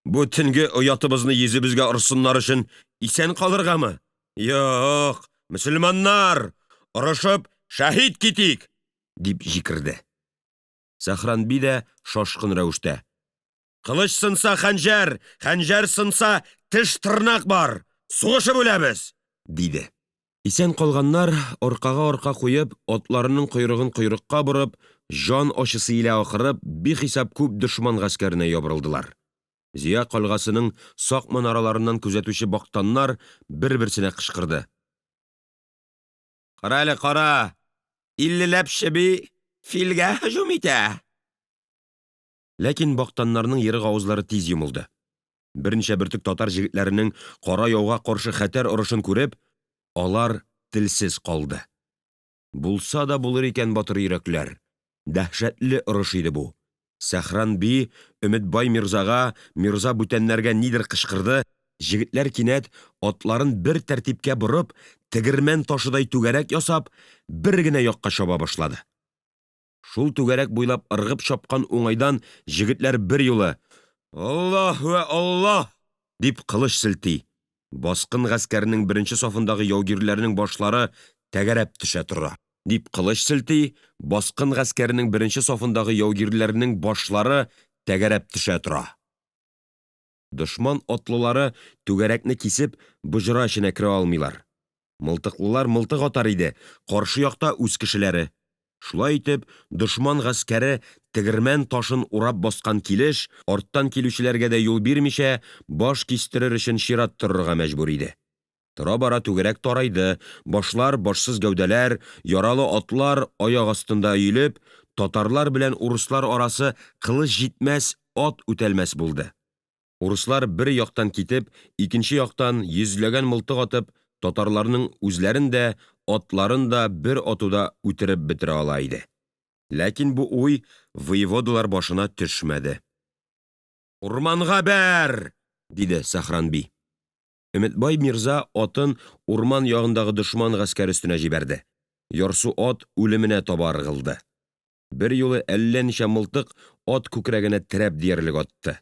Бу төнге оятыбызны йөзебезгә орсыннар өчен исән калыргамы? Юк, мөселманнар, орышып шәһит китик! дип җикерде. Сәхран би дә шашкын рәвештә Кылыч сынса хәнҗәр, хәнҗәр сынса теш-тырнак бар! Сугышып үләбез! диде. Исән калганнар, аркага арка куеп, атларының койрыгын койрыкка борып, җан ачысы илә акырып, бихисап күп дошман гаскәренә ябырылдылар. Зөя кальгасының сак манараларыннан күзәтүче бактаннар берберсенә кычкырды Карале, кара! Иллеләп чеби филгә һөҗүм итә! Ләкин бактаннарның ерык авызлары тиз йомылды. Берничә бөртек татар җегетләренең кара яуга каршы хәтәр орышын күреп, алар телсез калды. Булса да булыр икән батыр йөрәкләр! Дәһшәтле орыш иде бу. Сәхран би Өметбай мирзага, мирза бүтәннәргә нидер кычкырды, җегетләр кинәт атларын бер тәртипкә борып, тегермән ташыдай түгәрәк ясап, бер генә якка чаба башлады. Шул түгәрәк буйлап ыргып чапкан уңайдан җегетләр берьюлы Аллаһ вә Аллаһ! дип кылыч селти. Баскын гаскәренең беренче сафындагы яугирләрнең башлары тәгәрәп төшә тора. Дип кылыч селти, баскын гаскәренең беренче сафындагы яугирләрнең башлары тәгәрәп төшә тора. Дошман атлылары түгәрәкне кисеп, боҗра эченә керә алмыйлар. Мылтыклылар мылтык атар иде, каршы якта үз кешеләре. Шулай итеп, дошман гаскәре тегермән ташын урап баскан килеш, арттан килүчеләргә дә юл бирмичә, баш кистерер өчен чират торырга мәҗбүр иде. Тора-бара түгәрәк тарайды, башлар, башсыз гәүдәләр, яралы атлар аяк астында өелеп, татарлар белән урыслар арасы кылыч җитмәс, ат үтәлмәс булды. Урыслар бер яктан китеп, икенче яктан йөзләгән мылтык атып, татарларның үзләрен дә, атларын да бер атуда үтереп бетерә ала иде. Ләкин бу уй воеводалар башына төшмәде. Урманга бәр! диде Сәхран би. Өметбай мирза атын урман ягындагы дошман гаскәре өстенә җибәрде. Ярсу ат үлеменә таба ыргылды. Берьюлы әллә ничә мылтык ат күкрәгенә терәп диярлек атты.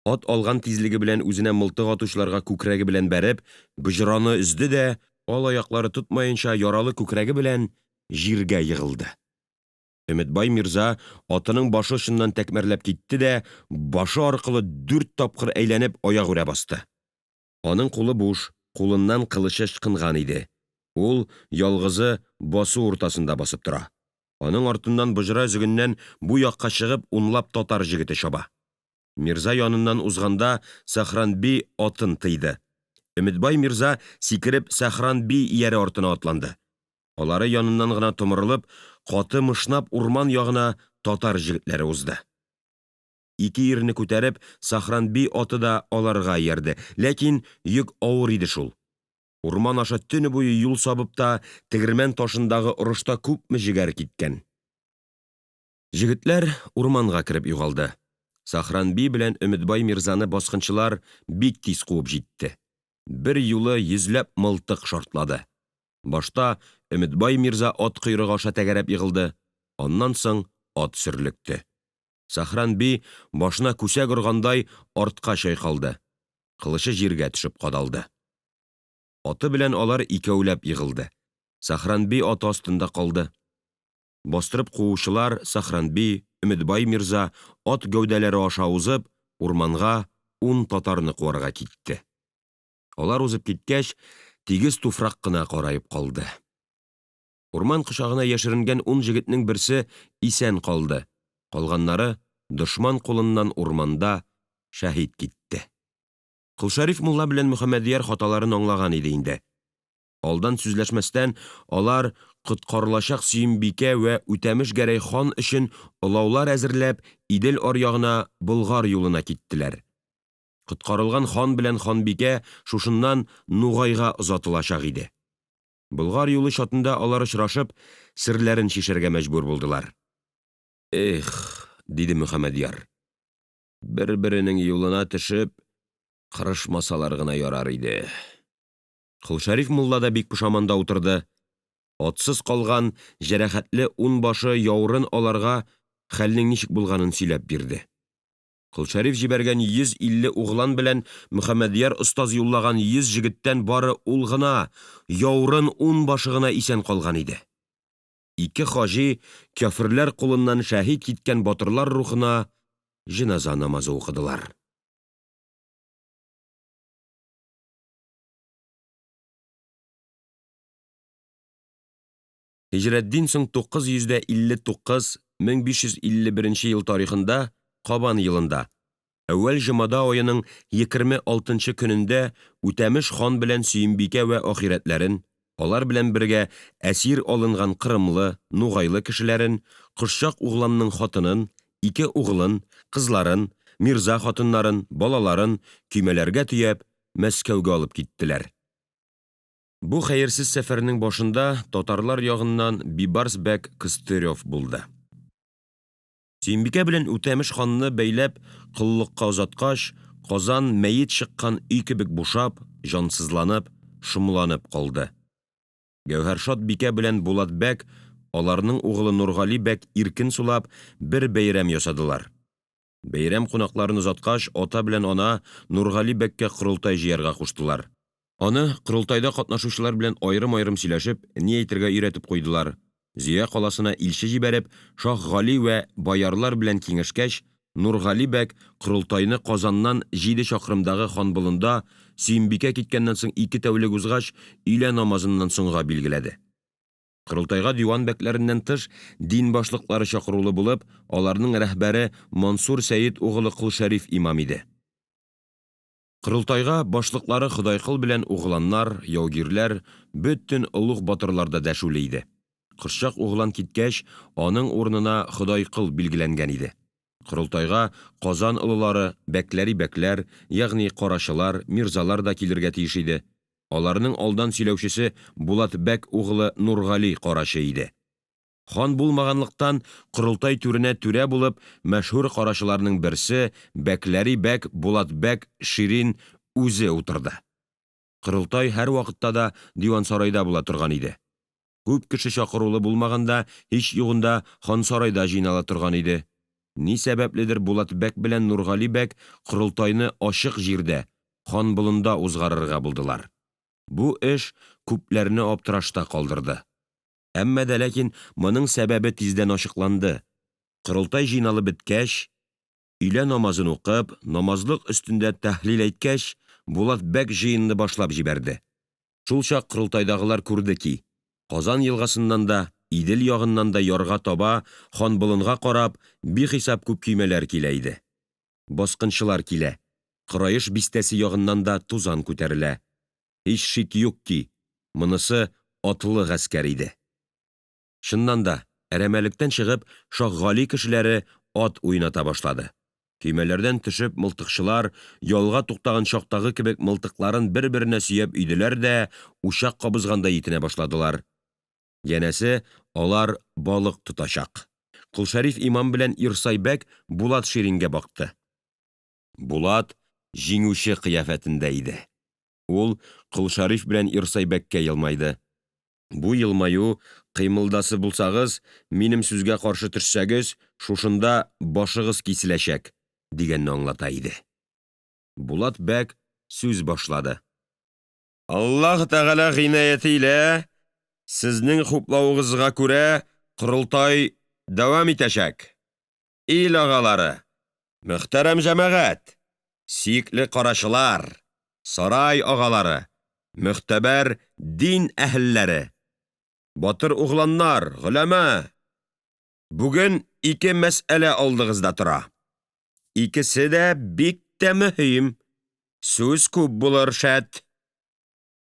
Ат алган тизлеге белән үзенә мылтык атучыларга күкрәге белән бәреп, боҗраны өзде дә, ал аяклары тотмаенча яралы күкрәге белән җиргә егылды. Өметбай мирза атының башы очыннан тәкмәрләп китте дә, башы аркылы дүрт тапкыр әйләнеп аягүрә басты. Аның кулы буш, кулыннан кылычы ычкынган иде. Ул ялгызы басу уртасында басып тора. Аның артыннан боҗра өзегеннән бу якка чыгып унлап татар җегете чаба. Мирза яныннан узганда Сәхран би атын тыйды. Өметбай мирза сикереп Сәхран би ияре артына атланды. Алары яныннан гына томырылып, каты мышнап урман ягына татар җегетләре узды. Ике ирне күтәреп, Сахран би аты да аларга иярде, ләкин йөк авыр иде шул. Урман аша төне буе юл сабып та, тегермән ташындагы орышта күпме җегәр киткән. Җегетләр урманга кереп югалды. Сахран би белән Өметбай мирзаны баскынчылар бик тиз куып җитте. Бер юлы йөзләп мылтык шартлады. Башта Өметбай мирза ат койрыгы аша тәгәрәп егылды, аннан соң ат сөрлекте. Сәхран би, башына күсәк органдай, артка чайкалды, кылычы җиргә төшеп кадалды. Аты белән алар икәүләп егылды, Сәхран би аты астында калды. Бастырып куучылар Сәхран би, Өметбай мирза, ат гәүдәләре аша узып, урманга ун татарны куарга китте. Алар узып киткәч, тигез туфрак кына караеп калды. Урман кочагына яшеренгән ун җегетнең берсе исән калды, калганнары дошман кулыннан урманда шәһит китте. Колшәриф мулла белән Мөхәммәдьяр хаталарын аңлаган иде инде. Алдан сүзләшмәстән, алар коткарылачак Сөембикә вә Үтәмеш Гәрәй хан өчен олаулар әзерләп, Идел аръягына Болгар юлына киттеләр. Коткарылган хан белән ханбикә шушыннан Нугайга озатылачак иде. Болгар юлы чатында алар очрашып, серләрен чишәргә мәҗбүр булдылар. Их, диде Мөхәммәдьяр, берберенең юлына төшеп, кырышмасалар гына ярар иде. Колшәриф мулла да бик пошаманда утырды. Атсыз калган җәрәхәтле унбашы Яурын аларга хәлнең ничек булганын сөйләп бирде. Колшәриф җибәргән 150 углан белән Мөхәммәдьяр остаз юллаган 100 җегеттән бары ул гына, Яурын унбашы гына исән калган иде. Ике хаҗи кяферләр кулыннан шәһит киткән батырлар рухына җеназа намазы укыдылар. Һиҗрәтдин соң 959 1551 ел тарихында Кабан елында, әүвәл җомада аеның 26 нчы көнендә Үтәмеш хан белән Сөембикә вә ахирәтләрен, алар белән бергә әсир алынган кырымлы, нугайлы кешеләрен, Кошчак угланның хатынын, ике углын, кызларын, мирза хатыннарын, балаларын, көймәләргә төяп, Мәскәүгә алып киттеләр. Бу хәерсез сәфәрнең башында татарлар ягыннан Бибарс бәк Костырев булды. Сөембикә белән Үтәмеш ханны бәйләп коллыкка озаткач, Казан мәет чыккан өй кебек бушап, җансызланып, шомланып калды. Гәүһәршад бикә белән Булат бәк, аларның угылы Нургали бәк иркен сулап, бер бәйрәм ясадылар. Бәйрәм кунакларын озаткач, ата белән ана Нургали бәккә корылтай җыярга куштылар. Аны, корылтайда катнашучылар белән аерым-аерым сөйләшеп, ни әйтергә өйрәтеп куйдылар. Зөя каласына илче җибәреп, Шаһ Гали вә боярлар белән киңәшкәч, Нургали бәк корылтайны Казаннан җиде чакрымдагы Ханболында, Сөембикә киткәннән соң ике тәүлек узгач, өйлә намазыннан соңга билгеләде. Корылтайга диван бәкләреннән тыш дин башлыклары чакырулы булып, аларның рәһбәре Мансур Сәет угылы Колшәриф имам иде. Корылтайга башлыклары Ходайкол белән угланнар, яугирләр, бөтен олуг батырлар да дәшүле иде. Кошчак углан киткәч, аның урынына Ходайкол билгеләнгән иде. Корылтайга Казан олылары, бәкләри бәкләр, ягъни карачылар, мирзалар да килергә тиеш иде. Аларның алдан сөйләүчесе Булат бәк угылы Нургали карачы иде. Хан булмаганлыктан, корылтай түренә түрә булып мәшһүр карачыларның берсе бәкләри бәк Булат бәк Ширин үзе утырды. Корылтай һәрвакытта да дивансарайда була торган иде. Күп кеше чакырулы булмаганда, һич югында хансарайда җыйнала торган иде. Ни сәбәпледер Булат бәк белән Нургали бәк корылтайны ачык җирдә, ханболында узгарырга булдылар. Бу эш күпләрне аптырашта калдырды. Әмма дә ләкин моның сәбәбе тиздән ачыкланды. Корылтай җыйналып беткәч, өйлә намазын укып, намазлык өстендә тәһлил әйткәч, Булат бәк җыенны башлап җибәрде. Шулчак корылтайдагылар күрде ки, Казан елгасыннан да, Идел ягыннан да ярга таба, Ханболынга карап, бихисап күп көймәләр килә иде. Баскынчылар килә, Кораиш бистәсе ягыннан да тузан күтәрелә. Һич шик юк ки, монысы атлы гаскәр иде. Чыннан да, әрәмәлектән чыгып, Шаһгали кешеләре ат уйната башлады. Көймәләрдән төшеп, мылтыкчылар, ялга туктаган чактагы кебек мылтыкларын бер-беренә сөяп өйделәр дә учак кабызгандай итенә башладылар. Янәсе, алар балык тотачак. Колшәриф имам белән Ирсай бәк Булат Ширингә бакты. Булат җиңүче кыяфәтендә иде. Ул Колшәриф белән Ирсай бәккә елмайды. Бу елмаю, кыймылдасы булсагыз, минем сүзгә каршы төшсәгез, шушында башыгыз киселәчәк, дигәнне аңлата иде. Булат бәк сүз башлады Аллаһе Тәгалә гыйнаяте илә, сезнең хуплавыгызга күрә, корылтай дәвам итәчәк. Ил агалары, мөхтәрәм җәмәгать, сөекле карачылар, сарай агалары, мөхтәбәр дин әһелләре, батыр угланнар, голәмә! Бүген ике мәсьәлә алдыгызда тора. Икесе дә бик тә мөһим. Сүз күп булыр, шәт.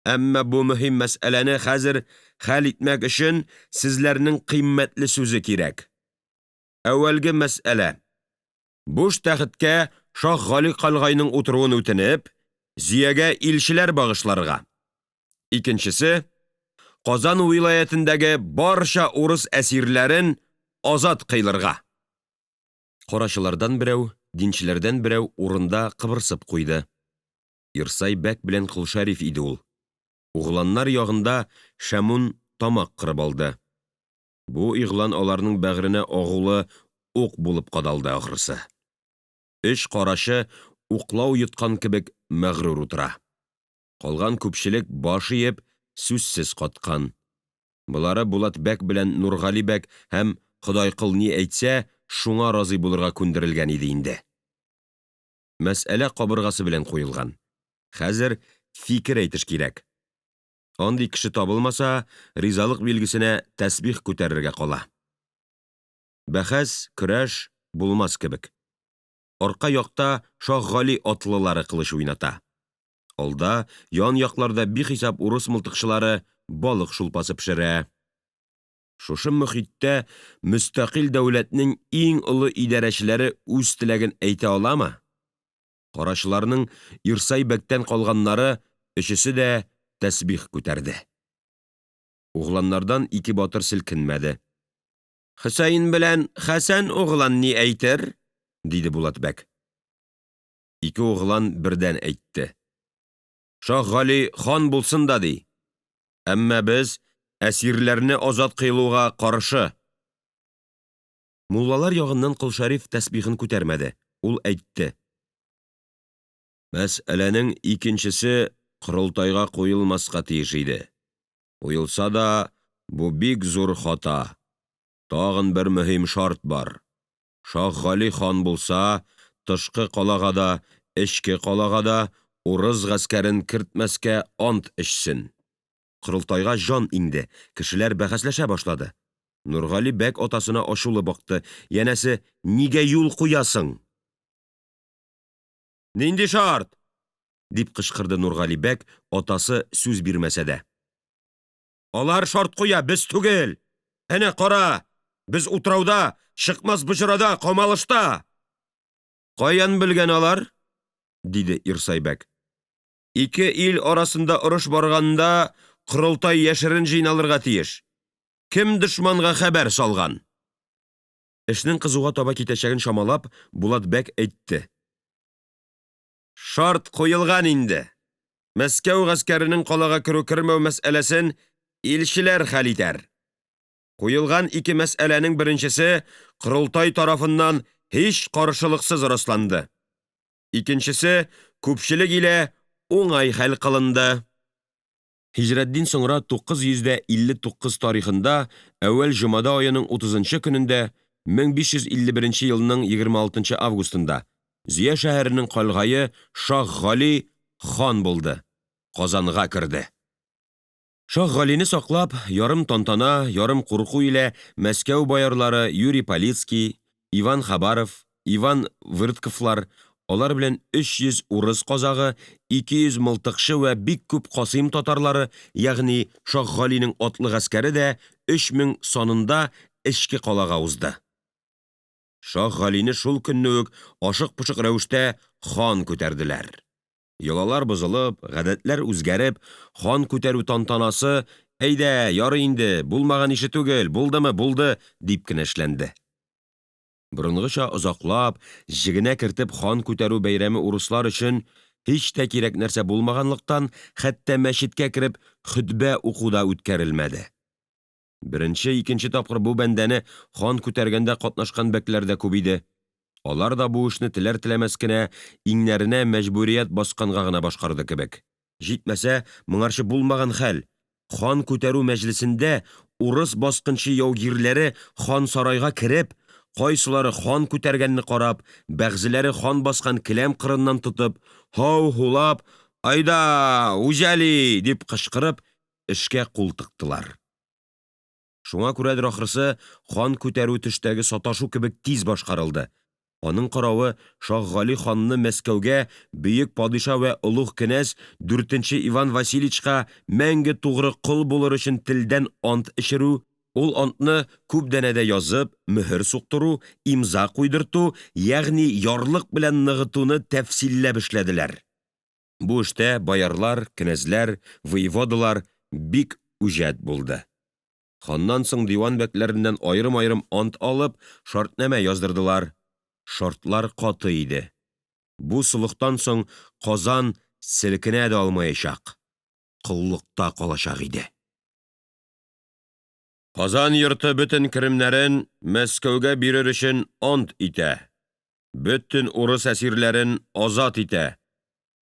Әмма бу мөһим мәсьәләне хәзер хәл итмәк өчен сезләрнең кыйммәтле сүзе кирәк. Әүвәлге мәсьәлә. Буш тәхеткә Шаһгали калгайның утыруын үтенеп, Зөягә илчеләр багышларга. Икенчесе, Казан вилаятендәге барча урыс әсирләрен азат кыйлырга. Карачылардан берәү, динчеләрдән берәү урында кыбырсып куйды. Ирсай бәк белән Колшәриф иде ул. Угланнар ягында Шәмун тамак кырып алды. Бу игълан аларның бәгыренә агулы ук булып кадалды, ахрысы. Өч карачы уклау йоткан кебек мәгърур утыра. Калган күпчелек баш иеп, сүзсез каткан. Болары Булат бәк белән Нургали бәк һәм Ходайкол ни әйтсә, шуңа разый булырга күндерелгән иде инде. Мәсьәлә кабыргасы белән куелган. Хәзер фикер әйтеш кирәк. Андый кеше табылмаса, ризалык билгесенә тәсбих күтәрергә кала. Бәхәс, көрәш булмас кебек. Арка якта Шаһгали атлылары кылыч уйната. Алда, ян якларда бихисап урыс мылтыкчылары балык шулпасы пешерә. Шушы мохиттә мөстәкыйль дәүләтнең иң олы идарәчеләре үз теләген әйтә аламы? Карачыларның Ирсай бәктән калганнары өчесе дә тәсбих күтәрде. Угланнардан ике батыр селкенмәде. Хөсәен белән Хәсән углан ни әйтер? диде Булат бәк. Ике углан бердән әйтте. Шаһгали хан булсын да, ди. Әмма без әсирләрне азат кыйлуга каршы. Муллалар ягыннан Колшәриф тәсбихен күтәрмәде, ул әйтте Мәсьәләнең икенчесе корылтайга куелмаска тиеш иде. Куелса да, бу бик зур хата. Тагын бер мөһим шарт бар Шаһгали хан булса, тышкы калага да, эчке калага да урыс гаскәрен кертмәскә ант эчсен! Корылтайга җан иңде, кешеләр бәхәсләшә башлады. Нургали бәк атасына ачулы бакты, янәсе, нигә юл куясың? Нинди шарт? дип кычкырды Нургали бәк, атасы сүз бирмәсә дә. Алар шарт куя, без түгел! Әнә кара, без утрауда, чыкмас боҗрада, камалышта! Каян белгән алар? диде Ирсай бәк. Ике ил арасында орыш барганда, корылтай яшерен җыйналырга тиеш. Кем дошманга хәбәр салган? Эшнең кызуга таба китәчәген чамалап, Булат бәк әйтте. Шарт куелган инде. Мәскәү гаскәренең калага керү-кермәү мәсьәләсен илчеләр хәл итәр. Куелган ике мәсьәләнең беренчесе корылтай тарафыннан һич каршылыксыз расланды. Икенчесе күпчелек илә уңай хәл кылынды. Һиҗрәтдин соңра 959 тарихында әүвәл җомада аеның 30нчы көнендә 1551 елның 26 августында Зөя шәһәренең калгае Шаһгали хан булды, Казанга керде. Шаһгалине саклап, ярым тантана, ярым курку илә Мәскәү боярлары Юрий Полицкий, Иван Хабаров, Иван Выртковлар, алар белән 300 урыс казагы, 200 мылтыкчы вә бик күп Касыйм татарлары, ягъни Шаһгалинең атлы гаскәре дә 3000 санында эчке калага узды. Шаһгалине шул көнне үк ашык-пошык рәвештә хан күтәрделәр. Йолалар бозылып, гадәтләр үзгәреп, хан күтәрү тантанасы әйдә, ярый инде, булмаган ише түгел, булдымы, булды, дип кенә эшләнде. Борынгыча озаклап, җегенә кертеп хан күтәрү бәйрәме урыслар өчен һич тә кирәк нәрсә булмаганлыктан, хәтта мәчеткә кереп хөтбә уку да үткәрелмәде. Беренче, икенче тапкыр бу бәндәне хан күтәргәндә катнашкан бәкләр дә күп иде. Алар да бу эшне теләртеләмәс кенә, иңнәренә мәҗбүрият басканга гына башкарды кебек. Җитмәсә, моңарчы булмаган хәл, хан күтәрү мәҗлесендә урыс баскынчы яугирләре хан сарайга кереп, кайсылары хан күтәргәнне карап, бәгъзеләре хан баскан келәм кырыннан тотып, һау-һулап Айда, үзәли! дип кычкырып, эшкә кул тыктылар. Шуңа күрәдер ахрысы, хан күтәрү төштәге саташу кебек тиз башкарылды. Аның каравы Шаһгали ханны Мәскәүгә бөек падиша вә олуг кенәз дүртенче Иван Васильичка мәңге тугры кол булыр өчен телдән ант эчерү, ул антны күп данәдә язып, мөһер суктыру, имза куйдырту, ягъни ярлык белән ныгытуны тәфсилләп эшләделәр. Бу эштә боярлар, кенәзләр, воеводалар бик үҗәт булды. Ханнан соң диван бәкләреннән аерымаерым ант алып, шартнамә яздырдылар. Шартлар каты иде. Бу солыхтан соң Казан селкенә дә алмаячак, коллыкта калачак иде. Казан йорты бөтен керемнәрен Мәскәүгә бирер өчен ант итә. Бөтен урыс әсирләрен азат итә.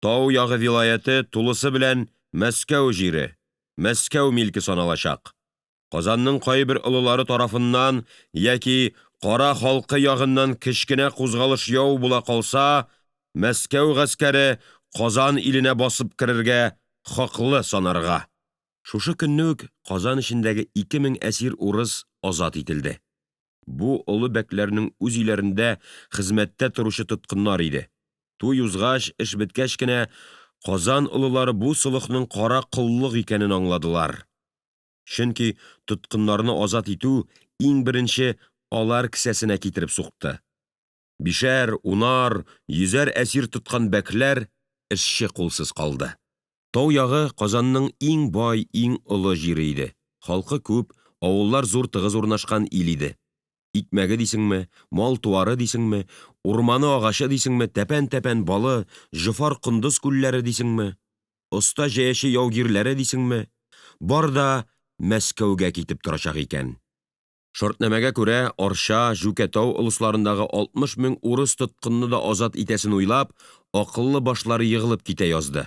Тау ягы вилаяте тулысы белән Мәскәү җире, Мәскәү милке саналачак. Казанның кайбер олылары тарафыннан яки кара халкы ягыннан кечкенә кузгалыш яу була калса, Мәскәү гаскәре Казан иленә басып керергә хаклы санарга. Шушы көнне үк Казан эчендәге 2000 әсир урыс азат ителде. Бу олы бәкләрнең үз өйләрендә хезмәттә торучы тоткыннар иде. Туй узгач, эш беткәч кенә, Казан олылары бу солыхның кара коллык икәнен аңладылар. Чөнки тоткыннарны азат итү иң беренче алар кесәсенә китереп сукты. Бишәр, унар, йөзәр әсир тоткан бәкләр эшче кулсыз калды. Тау ягы Казанның иң бай, иң олы җире иде. Халкы күп, авыллар зур тыгыз урнашкан ил иде. Икмәге дисеңме, мал-туары дисеңме, урманы-агачы дисеңме, тәпән-тәпән балы, җофар-кондыз күлләре дисеңме, оста җәяче яугирләре дисеңме, бар да Мәскәүгә китеп торачак икән. Шартнамәгә күрә, Арча, Җүкәтау олысларындагы 60 мең урыс тоткынны да азат итәсен уйлап, акыллы башлары егылып китә язды.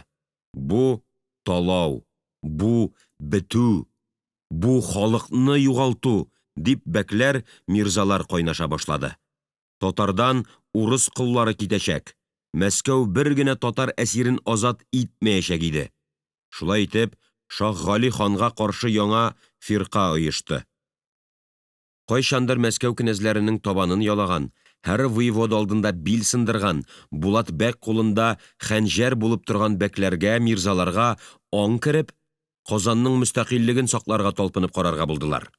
Бу талау, бу бетү, бу халыкны югалту, дип бәкләр, мирзалар кайнаша башлады. Татардан урыс коллары китәчәк, Мәскәү бер генә татар әсирен азат итмәячәк иде. Шулай итеп, Шаһгали ханга каршы яңа фирка оешты. Кайчандыр Мәскәү кенәзләренең табанын ялаган, һәр воевода алдында бил сындырган, Булат бәк кулында хәнҗәр булып торган бәкләргә, мирзаларга аң кереп, Казанның мөстәкыйльлеген сакларга талпынып карарга булдылар.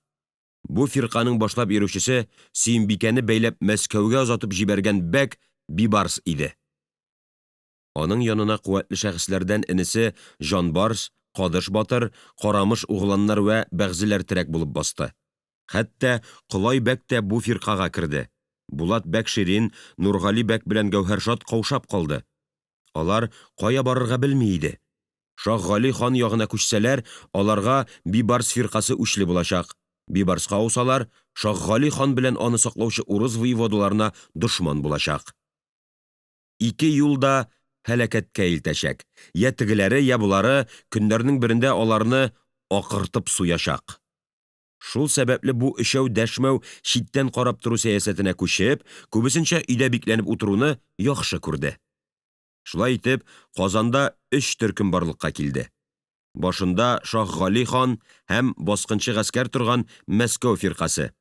Бу фирканың башлап йөрүчесе Сөембикәне бәйләп Мәскәүгә озатып җибәргән бәк Бибарс иде. Аның янына куәтле шәхесләрдән энесе Җанбарс, Кадыш батыр, Карамыш угланнар вә бәгъзеләр терәк булып басты. Хәтта Колай бәк тә бу фиркага керде. Булат бәк Ширин, Нургали бәк белән Гәүһәршад каушап калды. Алар кая барырга белми иде. Шаһгали хан ягына күчсәләр, аларга Бибарс фиркасы үчле булачак. Бибарска аусалар, Шаһгали хан белән аны саклаучы урыс воеводаларына дошман булачак. Ике юл да һәлакәткә илтәчәк, йә тегеләре, йә болары көннәрнең берендә аларны акыртып суячак. Шул сәбәпле бу өчәү дәшмәү, читтән карап тору сәясәтенә күчеп, күбесенчә өйдә бикләнеп утыруны яхшы күрде. Шулай итеп, Казанда өч төркем барлыкка килде. Башында Шаһгали хан һәм баскынчы гаскәр торган Мәскәү фиркасе.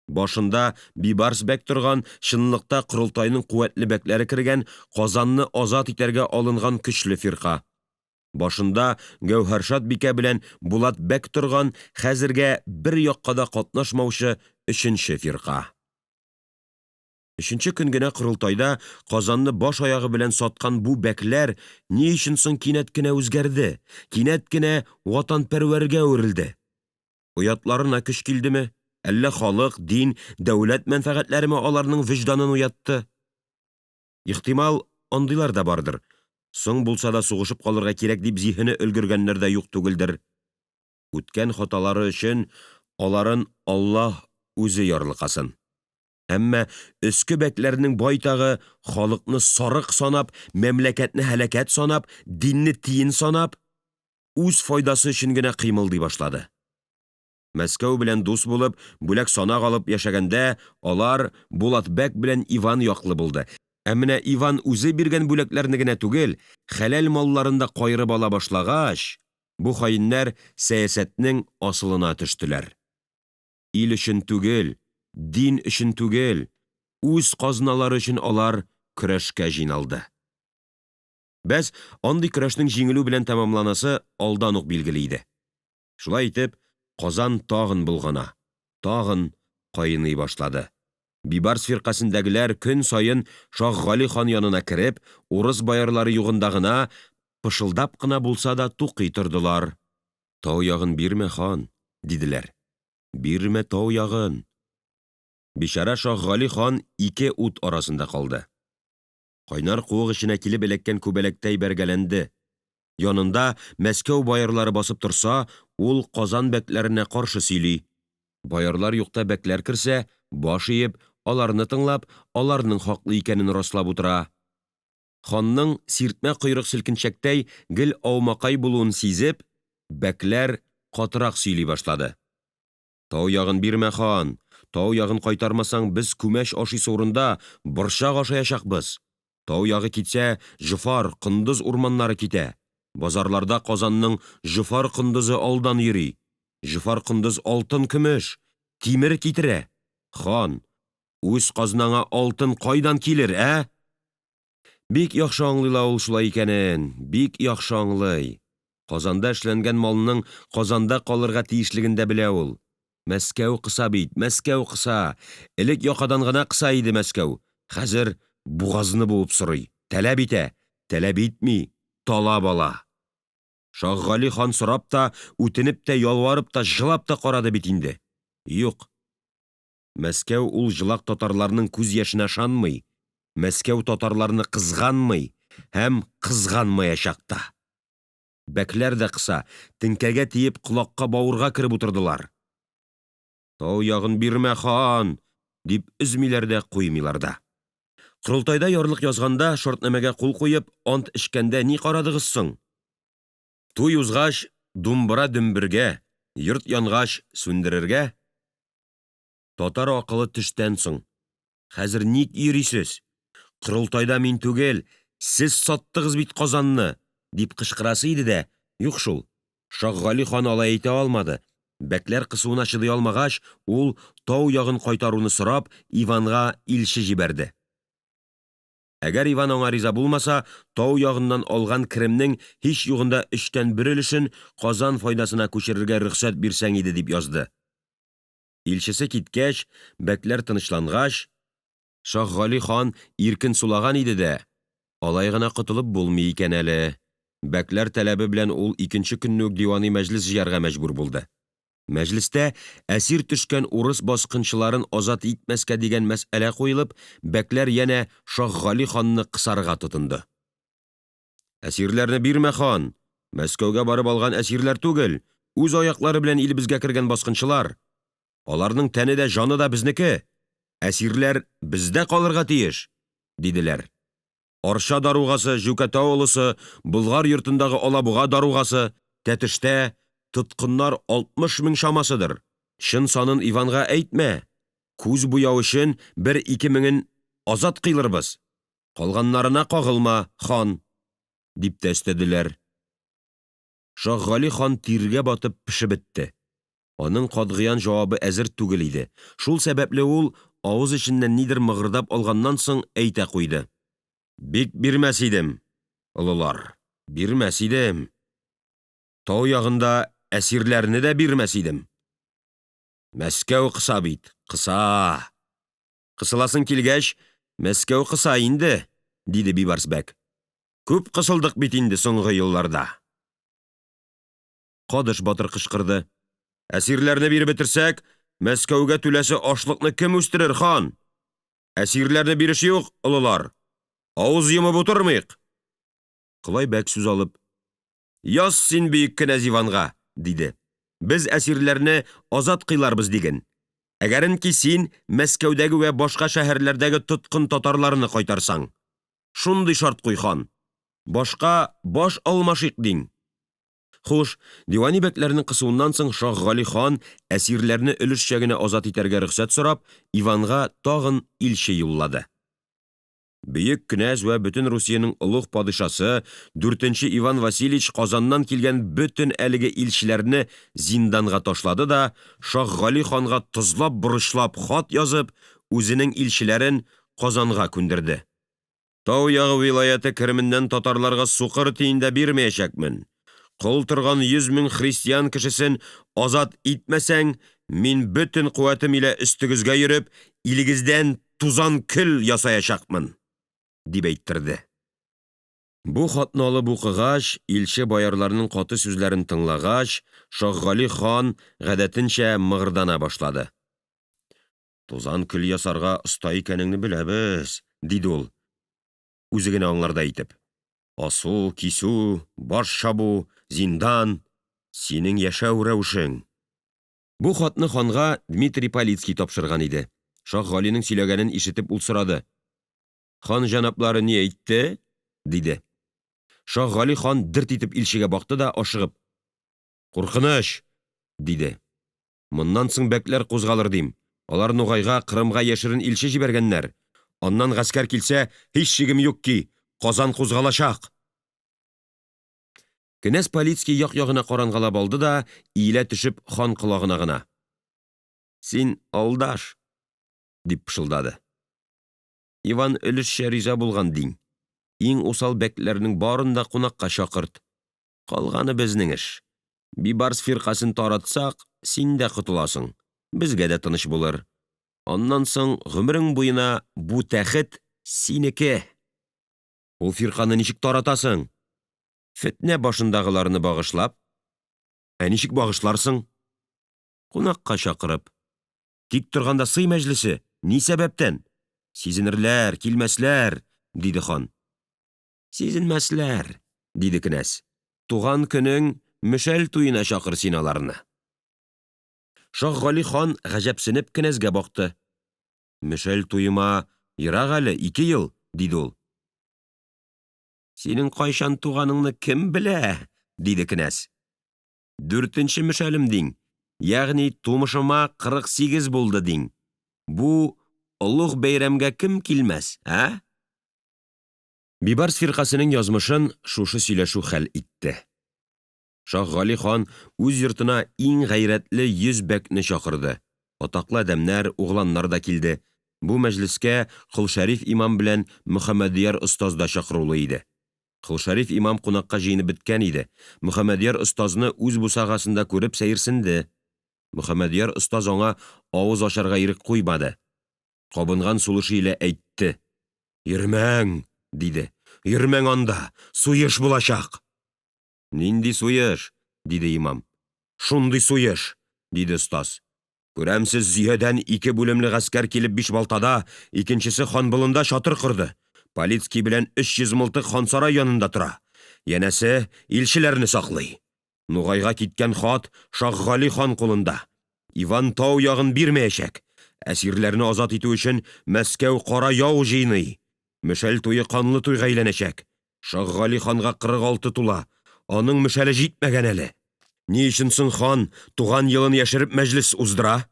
Башында Бибарс бәк торган, чынлыкта корылтайның куәтле бәкләре кергән Казанны азат итәргә алынган көчле фирка. Башында Гәүһәршад бикә белән Булат бәк торган, хәзергә бер якка да катнашмаучы өченче фирка. Өченче көн генә корылтайда Казанны баш аягы белән саткан бу бәкләр ни өчен соң кинәт кенә үзгәрде, кинәт кенә ватанпәрвәргә әверелде? Оятларына көч килдеме, әллә халык, дин, дәүләт мәнфәгатьләреме аларның вөҗданын уятты? Ихтимал, андыйлар да бардыр. Соң булса да сугышып калырга кирәк дип зиһене өлгергәннәр дә юк түгелдер. Үткән хаталары өчен аларын Аллаһ үзе ярлыкасын. Әмма өске бәкләрнең байтагы халыкны сарык санап, мәмләкәтне һәлакәт санап, динне тиен санап, үз файдасы өчен генә кыймылдый башлады. Мәскәү белән дус булып, бүләксанак алып яшәгәндә алар Булат бәк белән Иван яклы булды. Ә менә Иван үзе биргән бүләкләрне генә түгел, хәләл малларын да каерып ала башлагач, бу хаиннәр сәясәтнең асылына төштеләр. Ил өчен түгел, дин өчен түгел, үз казналары өчен алар көрәшкә җыйналды. Бәс, андый көрәшнең җиңелү белән тәмамланасы алдан ук билгеле иде. Шулай итеп, Казан тагын болгана, тагын кайный башлады. Бибарс фиркасендәгеләр көн саен Шаһгали хан янына кереп, урыс боярлары югында гына, пышылдап кына булса да тукый тордылар. Тау ягын бирмә, хан, диделәр. Бирмә тау ягын! Бичара Шаһгали хан ике ут арасында калды. Кайнар куык эченә килеп эләккән күбәләктәй бәргәләнде. Янында Мәскәү боярлары басып торса, ул Казан бәкләренә каршы сөйли. Боярлар юкта бәкләр керсә, баш иеп, аларны тыңлап, аларның хаклы икәнен раслап утыра. Ханның сиртмә койрык селкенчәктәй гел аумакай булуын сизеп, бәкләр катырак сөйли башлады. Тау ягын бирмә, хан! Тау ягын кайтармасаң, без күмәч ашыйсы урында борчак ашаячакбыз. Тау ягы китсә, җофар, кондыз урманнары китә. Базарларда Казанның җофар кондызы алдан йөри. Җофар кондыз алтын-көмеш, тимер китерә. Хан, үз казнаңа алтын кайдан килер, ә? Бик яхшы аңлый ла ул шулай икәнен, бик яхшы аңлый. Казанда эшләнгән малның Казанда калырга тиешлеген дә белә ул. Мәскәү кыса бит, Мәскәү кыса. Элек якадан гына кыса иде Мәскәү. Хәзер бугазны буып сорый, таләп итә, таләп итми, талап ала. Шаһгали хан сорап та, үтенеп тә, ялварып та, җылап та карады бит инде. Юк, Мәскәү ул җылак татарларның күз яшенә ышанмый, Мәскәү татарларны кызганмый һәм кызганмаячак та. Бәкләр дә кыса, теңкәгә тиеп, колакка-бавырга кереп утырдылар. Тау ягын бирмә, хан! дип өзмиләр дә, куймыйлар да. Корылтайда ярлык язганда, шартнамәгә кул куеп, ант эчкәндә ни карадыгыз соң? Туй узгач, думбыра дөмбергә, йорт янгач, сүндерергә? Татар акылы төштән соң. Хәзер ник йөрисез? Корылтайда мин түгел, сез саттыгыз бит Казанны! дип кычкырасы иде дә, юк шул. Шаһгали хан алай әйтә алмады. Бәкләр кысуына чыдый алмагач, ул, тау ягын кайтаруны сорап, Иванга илче җибәрде. Әгәр Иван аңа риза булмаса, тау ягыннан алган керемнең һич югында өчтән бер өлешен Казан файдасына күчерергә рөхсәт бирсәң иде, дип язды. Илчесе киткәч, бәкләр тынычлангач, Шаһгали хан иркен сулаган иде дә, алай гына котылып булмый икән әле. Бәкләр таләбе белән ул икенче көнне үк дивани мәҗлес җыярга мәҗбүр булды. Мәҗлестә әсир төшкән урыс баскынчыларын азат итмәскә дигән мәсьәлә куелып, бәкләр янә Шаһгали ханны кысарга тотынды. Әсирләрне бирмә, хан! Мәскәүгә барып алган әсирләр түгел, үз аяклары белән илебезгә кергән баскынчылар. Аларның тәне дә, җаны да безнеке. Әсирләр бездә калырга тиеш, диделәр. Арча даругасы, Җүкәтау олысы, Болгар йортындагы Алабуга даругасы, Тәтештә тоткыннар 60 мең чамасыдыр. Чын санын Иванга әйтмә, күз буяу өчен бер-ике меңен азат кыйлырбыз. Калганнарына кагылма, хан! дип тә өстәделәр. Шаһгали хан тиргә батып пешеп бетте. Аның катгыян җавабы әзер түгел иде. Шул сәбәпле ул, авыз эченнән нидер мыгырдап алганнан соң, әйтә куйды. Бик бирмәс идем, олылар, бирмәс идем. Тау ягында әсирләрне дә бирмәс идем. Мәскәү кыса бит, кыса. Кысыласың килгәч, Мәскәү кыса инде, диде Бибарс бәк. Күп кысылдык бит инде соңгы елларда. Кадыш батыр кычкырды. Әсирләрне биреп бетерсәк, Мәскәүгә түләсе ашлыкны кем үстерер, хан? Әсирләрне биреш юк, олылар. Авыз йомып утырмыйк. Колай бәк сүз алып: «Яз син бөек кенәз Иванга, диде, «без әсирләрне азат кыйларбыз диген, әгәренки син Мәскәүдәге вә башка шәһәрләрдәге тоткын татарларны кайтарсаң. Шундый шарт куй, хан. Башка баш алмашыйк, диң». Хуш, дивани бәкләрнең кысуыннан соң Шаһгали хан, әсирләрне өлешчә генә азат итәргә рөхсәт сорап, Иванга тагын илче юллады. Бөек кенәз вә бөтен Русиянең олуг падишасы дүртенче Иван Васильевич Казаннан килгән бөтен әлеге илчеләрне зинданга ташлады да, Шаһгали ханга тозлап-борычлап хат язып, үзенең илчеләрен Казанга күндерде. Тау ягы вилаяте кеременнән татарларга сукыр тиен дә бирмәячәкмен. Кол торган 100 мең христиан кешесен азат итмәсәң, мин бөтен куәтем илә өстегезгә йөреп, илегездән тузан-көл ясаячакмын, дип әйттерде. Бу хатны алып укыгач, илче боярларның каты сүзләрен тыңлагач, Шаһгали хан гадәтенчә мыгырдана башлады. Тузан-көл ясарга оста икәнеңне беләбез, диде ул, үзе генә аңлардай итеп. Асу, кисү, баш чабу, зиндан синең яшәү рәвешең. Бу хатны ханга Дмитрий Полицкий тапшырган иде. Шаһгалинең сөйләгәнен ишетеп ул сорады: «Хан җәнаплары ни әйтте?» диде. Шаһгали хан дерт итеп илчегә бакты да ашыгып: «Куркыныч!» диде. «Моннан соң бәкләр кузгалыр дим. Алар Нугайга, Кырымга яшерен илче җибәргәннәр. Аннан гаскәр килсә, һич шигем юк ки, Казан кузгалачак!» Кенәз Полицкий як-ягына карангалап алды да, иелә төшеп, хан колагына гына: «Син алдаш!» дип пышылдады. Иван өлешчә риза булган, диң. Иң усал бәкләрнең барын да кунакка чакырт. Калганы безнең эш. Бибарс фиркасен таратсак, син дә котыласың, безгә дә тыныч булыр. Аннан соң гомерең буена бу тәхет синеке! Ул фирканы ничек таратасың? Фетнә башындагыларны багышлап. Ә ничек багышларсың? Кунакка чакырып. Тик торганда сый мәҗлесе, ни сәбәптән? Сизенерләр, килмәсләр, диде хан. Сизенмәсләр, диде кенәз. Туган көнең Мөшәл туена чакыр син аларны. Шаһгали хан гаҗәпсенеп кенәзгә бакты. Мөшәл туема ерак әле, 2 ел, диде ул. Синең кайчан туганыңны кем белә, диде кенәз. Дүртенче мөшәлем диң, ягъни тумышыма 48 булды диң. Бу олуг бәйрәмгә кем килмәс, ә? Бибарс фиркасенең язмышын шушы сөйләшү хәл итте. Шаһгали хан үз йортына иң гайрәтле 100 бәкне чакырды. Атаклы адәмнәр, угланнар да килде. Бу мәҗлескә Колшәриф имам белән Мөхәммәдияр остаз да чакырулы иде. Колшәриф имам кунакка җыенып беткән иде. Мөхәммәдияр остазны үз бусагасында күреп сәерсенде. Мөхәммәдияр остаз аңа авыз ачарга ирек куймады. Кабынган сулышы илә әйтте: «Йөрмәң!» диде. «Йөрмәң анда! Суеш булачак!» Нинди суеш? диде имам. Шундый суеш! диде остаз. Күрәмсез, Зөядән ике бүлемле гаскәр килеп Бишбалтада, икенчесе Ханболында чатыр корды. Полицкий белән 300 мылтык хансарай янында тора. Янәсе, илчеләрне саклый. Нугайга киткән хат Шаһгали хан кулында. Иван тау ягын бирмәячәк. Әсирләрне азат итү өчен Мәскәү кара яу җыйный. Мөшәл туе канлы туйга әйләнәчәк. Шаһгали ханга 46 тула. Аның мөшәле җитмәгән әле. Ни өчен соң хан туган елын яшереп мәҗлес уздыра?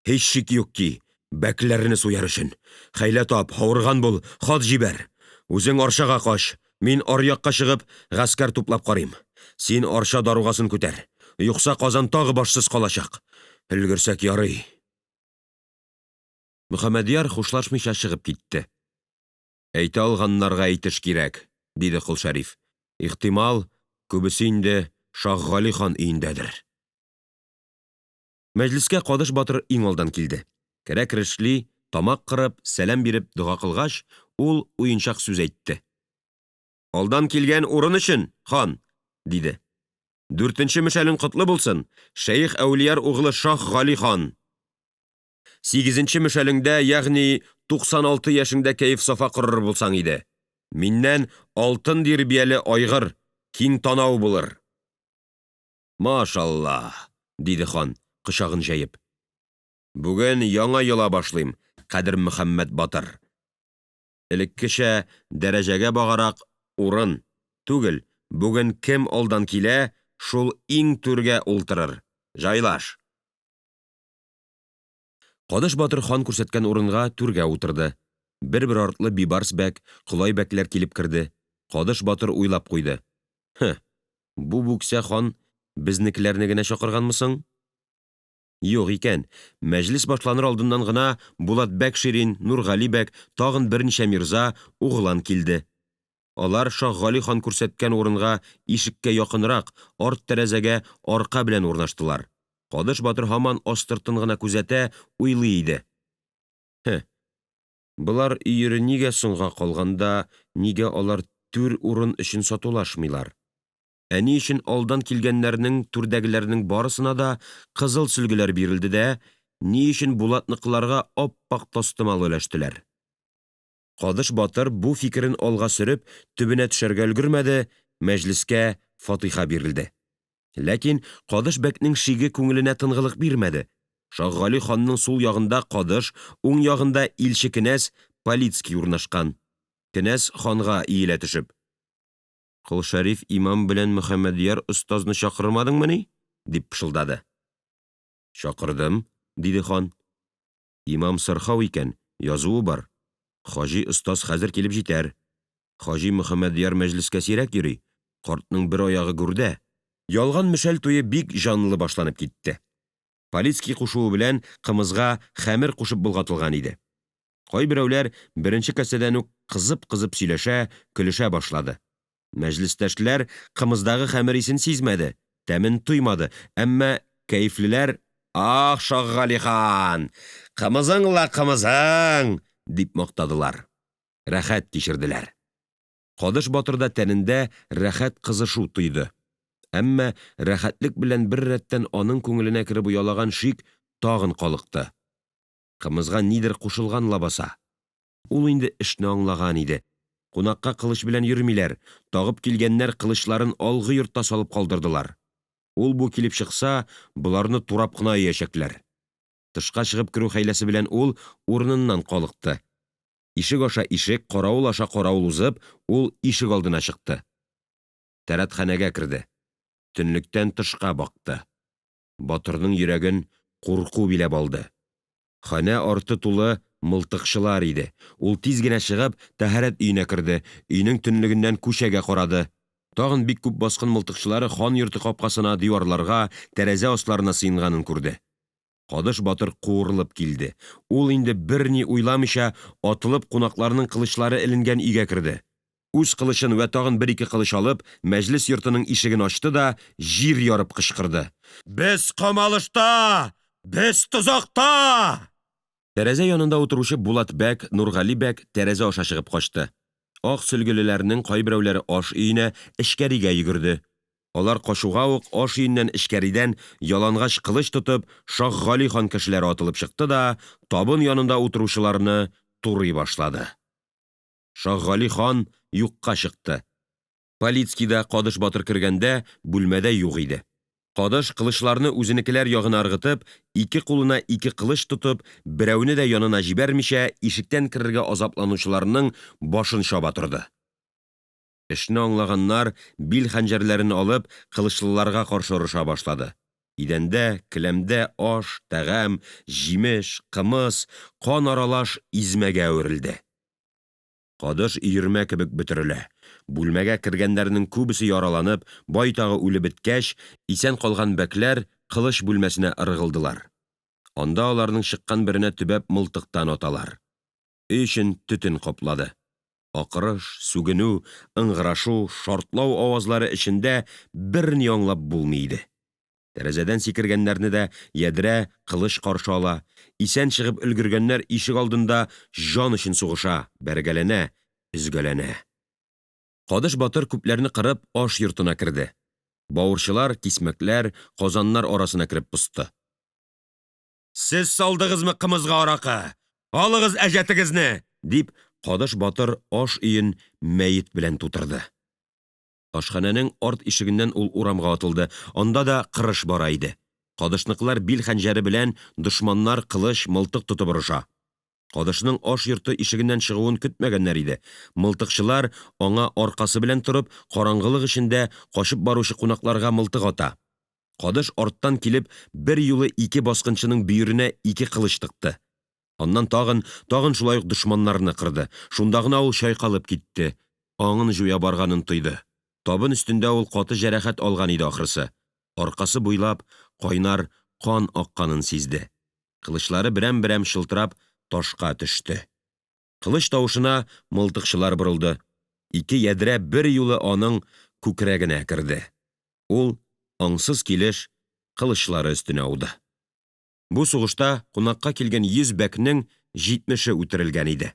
Һич шик юк ки, бәкләрне суяр өчен. Хәйлә тап, авырган бул, хат җибәр. Үзең Арчага кач, мин аръякка чыгып, гаскәр туплап карыйм. Син Арча даругасын күтәр. Юкса Казан тагы башсыз калачак. Өлгерсәк ярый. Мөхәммәдияр хушлашмыйча чыгып китте. Әйтә алганнарга әйтеш кирәк, диде Колшәриф. Ихтимал, күбесе инде Шаһгали хан өендәдер. Мәҗлескә Кадыш батыр иң алдан килде. Керә-керешли, тамак кырып, сәлам биреп дога кылгач, ул уенчак сүз әйтте. Алдан килгән урын өчен, хан, диде. Дүртенче мөшәлең котлы булсын, шәех Әүлияр углы Шаһгали хан. Сигезенче мөшәлеңдә, ягъни 96 яшеңдә кәеф-сафа корыр булсаң иде. Миннән алтын дирбияле айгыр, киң танау булыр! Машалла! диде хан, кочагын җәеп. Бүген яңа йола башлыйм, Кадермөхәммәт батыр! Элеккечә, дәрәҗәгә багарак, урын, түгел, бүген кем алдан килә, шул иң түргә ултырыр. Җайлаш! Кадыш батыр хан күрсәткән урынга, түргә утырды. Бербер артлы Бибарс бәк, Колай бәкләр килеп керде. Кадыш батыр уйлап куйды. Һы, бу бүксә хан безнекеләрне генә чакырганмы соң? Юк икән, мәҗлес башланыр алдыннан гына Булат бәк Ширин, Нургали бәк, тагын берничә мирза, углан килде. Алар Шаһгали хан күрсәткән урынга ишеккә якынрак, арт тәрәзәгә арка белән урнаштылар. Кадыш батыр һаман астыртын гына күзәтә, уйлый иде. Һе, болар өере нигә соңга калганда, нигә алар түр урын өчен сатулашмыйлар? Ә ни өчен алдан килгәннәрнең түрдәгеләрнең барысына да кызыл сөлгеләр бирелде дә, ни өчен Булатныкыларга апак тастымал өләштеләр? Кадыш батыр бу фикерен алга сөреп, төбенә төшәргә өлгермәде, мәҗлескә фатиха бирелде. Ләкин Кадыш бәкнең шиге күңеленә тынгылык бирмәде. Шаһгали ханның сул ягында Кадыш, уң ягында илче кенәз Полицкий урнашкан. Кенәз ханга иелә төшеп: Колшәриф имам белән Мөхәммәдьяр остазны чакырмадыңмыни? дип пышылдады. Чакырдым, диде хан. Имам сырхау икән, язуы бар. Хаҗи остаз хәзер килеп җитәр. Хаҗи Мөхәммәдьяр мәҗлескә сирәк йөри, картның бер аягы гүрдә. Ялган мөшәл туе бик җанлы башланып китте. Полицкий кушуы белән кымызга хәмер кушып болгатылган иде. Кайберәүләр беренче касәдән үк кызып-кызып сөйләшә, көлешә башлады. Мәҗлестәшләр кымыздагы хәмер исен сизмәде, тәмен тоймады, әмма кәефлеләр Ах, Шаһгали хан, кымызың ла кымызың! дип мактадылар. Рәхәт кичерделәр. Кадыш батыр да тәнендә рәхәт кызышу тойды. Әмма рәхәтлек белән беррәттән аның күңеленә кереп оялаган шик тагын калыкты. Кымызга нидер кушылган лабаса. Ул инде эшне аңлаган иде. Кунакка кылыч белән йөрмиләр, тагып килгәннәр кылычларын алгы йортта салып калдырдылар. Ул-бу килеп чыкса, боларны турап кына өячәкләр. Тышка чыгып керү хәйләсе белән ул урыныннан калыкты. Ишек аша ишек, каравыл аша каравыл узып, ул ишек алдына чыкты. Тәрәтханәгә керде. Төнлектән тышка бакты. Батырның йөрәген курку биләп алды. Ханә арты тулы мылтыкчылар иде. Ул тиз генә чыгып, тәһарәт өенә керде, өйнең төнлегеннән күчәгә карады. Тагын бик күп баскын мылтыкчылары хан йорты капкасына, диварларга, тәрәзә асларына сыенганын күрде. Кадыш батыр куырылып килде. Ул инде берни уйламыйча, атылып кунакларның кылычлары эленгән өйгә керде. Үз кылычын вә тагын бер-ике кылыч алып, мәҗлес йортының ишеген ачты да җир ярып кычкырды. Без камалышта! Без тозакта! Тәрәзә янында утыручы Булат бәк, Нургали бәк тәрәзә аша чыгып качты. Ак сөлгелеләрнең кайберәүләре аш өенә, эчкәригә йөгерде. Алар качуга ук аш өеннән эчкәридән ялангач кылыч тотып Шаһгали хан кешеләре атылып чыкты да табын янында утыручыларны турый башлады. Шаһгали хан юкка чыкты. Полицкий да Кадыш батыр кергәндә бүлмәдә юк иде. Кадыш кылычларны үзенекеләр ягына ыргытып, ике кулына ике кылыч тотып, берәүне дә янына җибәрмичә, ишектән керергә азапланучыларның башын чаба торды. Эшне аңлаганнар бил хәнҗәрләрен алып, кылычлыларга каршы орыша башлады. Идәндә, келәмдә аш, тәгам, җимеш, кымыз, кан аралаш измәгә әверелде. Кадыш өермә кебек бөтерелә. Бүлмәгә кергәннәрнең күбесе яраланып, байтагы үлеп беткәч, исән калган бәкләр кылыч бүлмәсенә ыргылдылар. Анда аларның чыккан беренә төбәп мылтыктан аталар. Өй эчен төтен каплады. Акырыш, сүгенү, ыңгырашу, шартлау авазлары эчендә берни аңлап булмый иде. Тәрәзәдән сикергәннәрне дә ядрә, кылыч каршы ала. Исән чыгып өлгергәннәр ишек алдында җан өчен сугыша, бәргәләнә, өзгәләнә. Кадыш батыр күпләрне кырып аш йортына керде. Бавырчылар, кисмәкләр, казаннар арасына кереп посты. Сез салдыгызмы кымызга аракы? Алыгыз әҗәтегезне! дип, Кадыш батыр аш өен мәет белән тутырды. Ашханәнең арт ишегеннән ул урамга атылды. Анда да кырыш бара иде. Кадышныкылар бил хәнҗәре белән, дошманнар кылыч, мылтык тотып орыша. Кадышның аш йорты ишегеннән чыгуын көтмәгәннәр иде. Мылтыкчылар аңа аркасы белән торып, караңгылык эчендә качып баручы кунакларга мылтык ата. Кадыш арттан килеп, бер юлы ике баскынчының бөеренә ике кылыч тыкты. Аннан тагын, тагын шулай ук дошманнарны кырды. Шунда гына ул чайкалып китте. Аңын җуя барганын тойды. Табын өстендә ул каты җәрәхәт алган иде ахрысы. Аркасы буйлап кайнар кан акканын сизде. Кылычлары берәмберәм чылтырап ташка төште. Кылыч тавышына мылтыкчылар борылды. Ике ядрә бер юлы аның күкрәгенә керде. Ул аңсыз килеш кылычлары өстенә ауды. Бу сугышта кунакка килгән 100 бәкнең 70-е үтерелгән иде.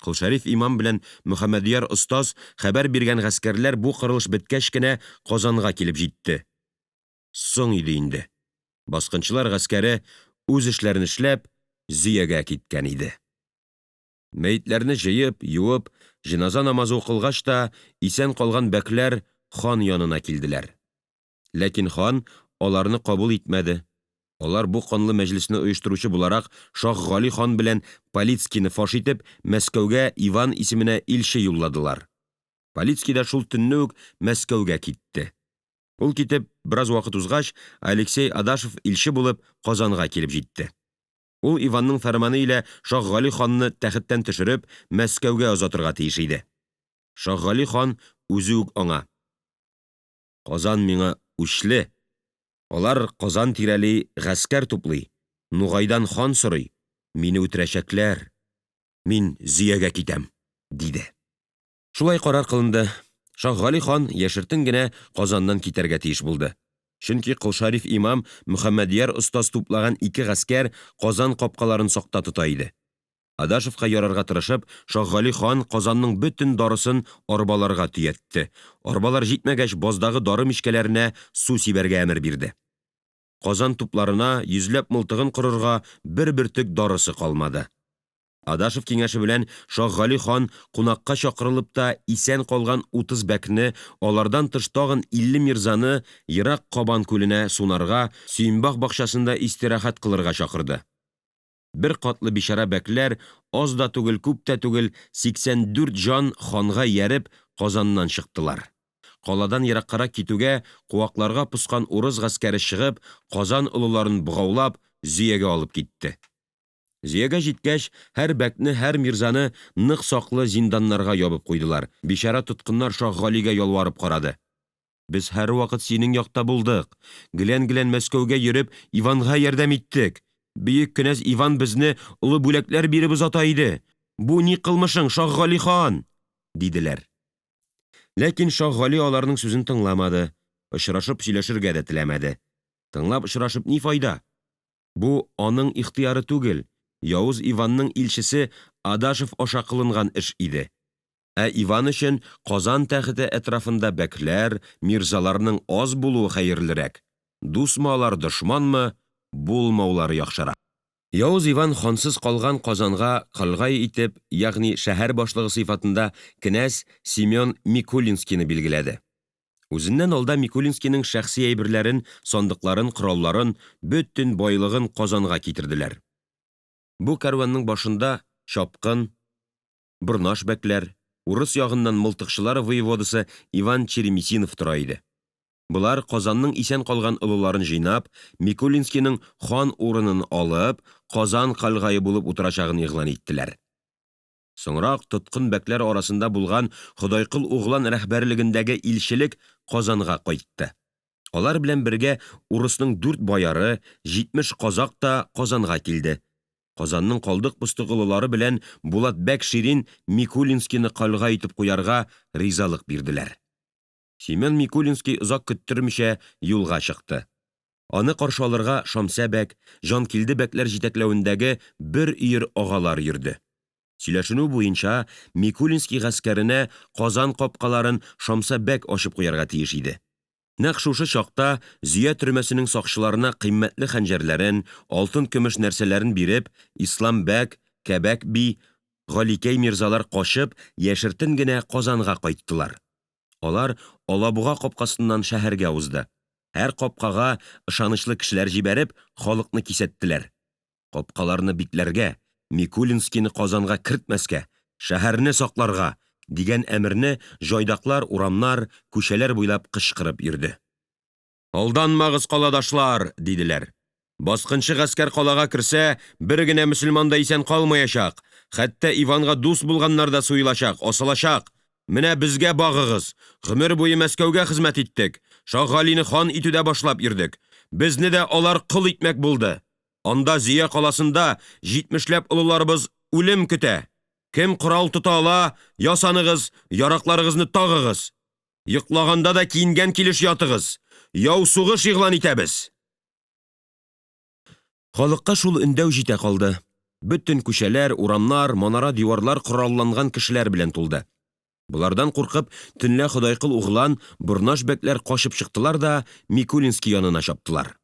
Колшәриф имам белән Мөхәммәдияр остаз хәбәр биргән гаскәрләр бу кырылыш беткәч кенә Казанга килеп җитте. Соң иде инде. Баскынчылар гаскәре үз эшләрен эшләп, Зөягә киткән иде. Мәетләрне җыеп, юып, җеназа намазы укылгач та, исән калган бәкләр хан янына килделәр. Ләкин хан аларны кабул итмәде. Алар бу канлы мәҗлесне оештыручы буларак Шаһ Гали хан белән Полицкийны фаш итеп, Мәскәүгә Иван исеменә илче юлладылар. Полицкий да шул төнне үк Мәскәүгә китте. Ул китеп, бераз вакыт узгач, Алексей Адашев илче булып Казанга килеп җитте. Ул Иванның фәрманы илә Шаһ Гали ханны тәхеттән төшереп, Мәскәүгә озатырга тиеш иде. Шаһ Гали хан үзе үк аңа: Казан миңа үчле. Алар Казан тирәли гаскәр туплый, Нугайдан хан сорый, мине үтерәчәкләр. Мин Зөягә китәм, диде. Шулай карар кылынды. Шаһгали хан яшертен генә Казаннан китәргә тиеш булды. Чөнки Колшәриф имам Мөхәммәдияр остаз туплаган ике гаскәр Казан капкаларын сакта тота иде. Адашевка ярарга тырышып, Шаһгали хан Казанның бөтен дарысын арбаларга төятте. Арбалар җитмәгәч, баздагы дары мичкәләренә су сибәргә әмер бирде. Казан тупларына йөзләп мылтыгын корырга бер бөртек дарысы калмады. Адашев киңәше белән Шаһгали хан кунакка чакырылып та исән калган 30 бәкне, алардан тыш тагын 50 мирзаны ерак Кабан күленә сунарга, Сөембах бакчасында истирахәт кылырга чакырды. Бер катлы бичара бәкләр, аз да түгел, күп тә түгел, 84 җан ханга ияреп Казаннан чыктылар. Каладан ераккарак китүгә куакларга поскан урыс гаскәре чыгып, Казан олыларын богаулап, Зөягә алып китте. Зөягә җиткәч, һәр бәкне, һәр мирзаны нык саклы зинданнарга ябып куйдылар. Бичара тоткыннар Шаһгалигә ялварып карады. Без һәрвакыт синең якта булдык. Гелән-гелән Мәскәүгә йөреп, Иванга ярдәм иттек. Бөек кенәз Иван безне олы бүләкләр биреп озата иде. Бу ни кылмышың, Шаһгали хан? диделәр. Ләкин Шаһгали аларның сүзен тыңламады, очрашып сөйләшергә дә теләмәде. Тыңлап очрашып ни файда? Бу аның ихтыяры түгел, явыз Иванның илчесе Адашев аша кылынган эш иде. Ә Иван өчен Казан тәхете әтрафында бәкләр, мирзаларның аз булуы хәерлерәк. Дусмы алар, дошманмы, булмаулары яхшырак. Явыз Иван хансыз калган Казанга калгай итеп, ягъни шәһәр башлыгы сыйфатында кенәз Семен Микулинскийны билгеләде. Үзеннән алда Микулинскийның шәхси әйберләрен, сандыкларын, коралларын, бөтен байлыгын Казанга китерделәр. Бу кәрванның башында Чапкын, Борнаш бәкләр, урыс ягыннан мылтыкчылар воеводасы Иван Черемисинов тора иде. Болар Казанның исән калган олыларын җыйнап, Микулинскийның хан урынын алып, Казан калгае булып утырачагын игълан иттеләр. Соңрак тоткын бәкләр арасында булган Ходайкол углан рәһбәрлегендәге илчелек Казанга кайтты. Алар белән бергә урысның дүрт бояры, 70 казак та Казанга килде. Казанның калдык-постык олылары белән Булат бәк Ширин Микулинскийны калга итеп куярга ризалык бирделәр. Семен Микулинский озак көттермичә юлга чыкты. Аны каршы алырга Шамсә бәк, Җанкилде бәкләр җитәкләвендәге бер өер агалар йөрде. Сөйләшенү буенча Микулинский гаскәренә Казан капкаларын Шамса бәк ачып куярга тиеш иде. Нәкъ шушы чакта Зөя төрмәсенең сакчыларына кыйммәтле хәнҗәрләрен, алтын-көмеш нәрсәләрен биреп, Ислам бәк, Кәбәк би, Галикәй мирзалар качып, яшертен генә Казанга кайттылар. Алар Алабуга капкасыннан шәһәргә узды. Һәр капкага ышанычлы кешеләр җибәреп, халыкны кисәттеләр. Капкаларны бикләргә, Микулинскийны Казанга кертмәскә, шәһәрне сакларга! Дигән әмерне җайдаклар урамнар, күчәләр буйлап кычкырып йөрде. Алданмагыз, каладашлар, диделәр. Баскынчы гаскәр калага керсә, бер генә мөселман да исән калмаячак, хәтта Иванга дус булганнар да суелачак, асылачак. Менә безгә багыгыз, гомер буе Мәскәүгә хезмәт иттек, Шаһгалине хан итүдә башлап йөрдек. Безне дә алар кол итмәк булды. Анда Зөя каласында җитмешләп олыларыбыз үлем көтә. Кем корал тота ала, ясаныгыз, яракларыгызны тагыгыз. Йоклаганда да киенгән килеш ятыгыз. Яу сугыш игълан итәбез! Халыкка шул өндәү җитә калды. Бөтен күчәләр, урамнар, манара-диварлар коралланган кешеләр белән тулды. Болардан куркып, төнлә Ходайкол углан, Борнаш бәкләр качып чыктылар да Микулинский янына чаптылар.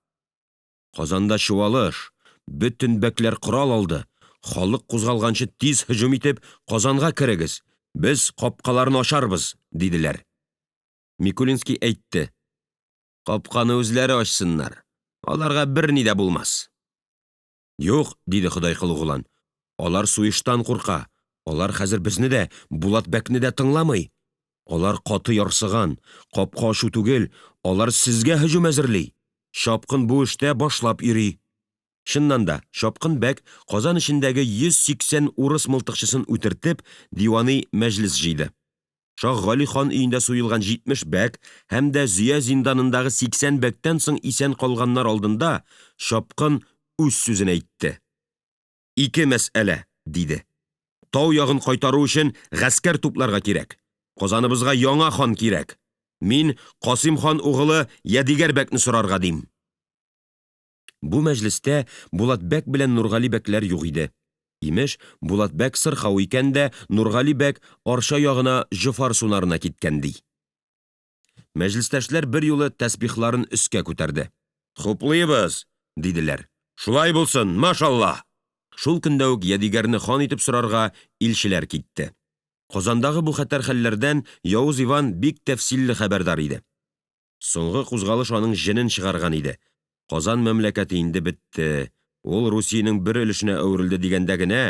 Казанда чуалыш, бөтен бәкләр корал алды, халык кузгалганчы тиз һөҗүм итеп, Казанга керегез, без капкаларны ачарбыз, диделәр. Микулинский әйтте, Капканы үзләре ачсыннар, аларга берни дә булмас. Юк, диде Ходайкол углан, алар суештан курка, алар хәзер безне дә, Булат бәкне дә тыңламый. Алар каты ярсыган, капка ачу түгел, алар сезгә һөҗүм әзерли. Чапкын бу эштә башлап йөри. Чыннан да, Чапкын бәк Казан эчендәге 180 урыс мылтыкчысын үтертеп, дивани мәҗлес җыйды. Шаһгали хан өендә суелган 70 бәк һәм дә Зөя зинданындагы 80 бәктән соң исән калганнар алдында Чапкын үз сүзен әйтте. Ике мәсьәлә, диде. Тау ягын кайтару өчен гаскәр тупларга кирәк. Казаныбызга яңа хан кирәк. Мин Касыйм хан угылы Ядигәр бәкне сорарга дим. Бу мәҗлестә Булат бәк белән Нургали бәкләр юк иде. Имеш, Булат бәк сырхау икән дә, Нургали бәк Арча ягына җофар сунарына киткән, ди. Мәҗлестәшләр берьюлы тәсбихларын өскә күтәрде. Хуплыйбыз! диделәр. Шулай булсын, машаллаһ! Шул көндә үк Ядигәрне хан итеп сорарга илчеләр китте. Казандагы бу хәтәр хәлләрдән Явыз Иван бик тәфсилле хәбәрдар иде. Соңгы кузгалыш аның җенен чыгарган иде. Казан мәмләкәте инде бетте, ул Русиянең бер өлешенә әверелде дигәндә генә,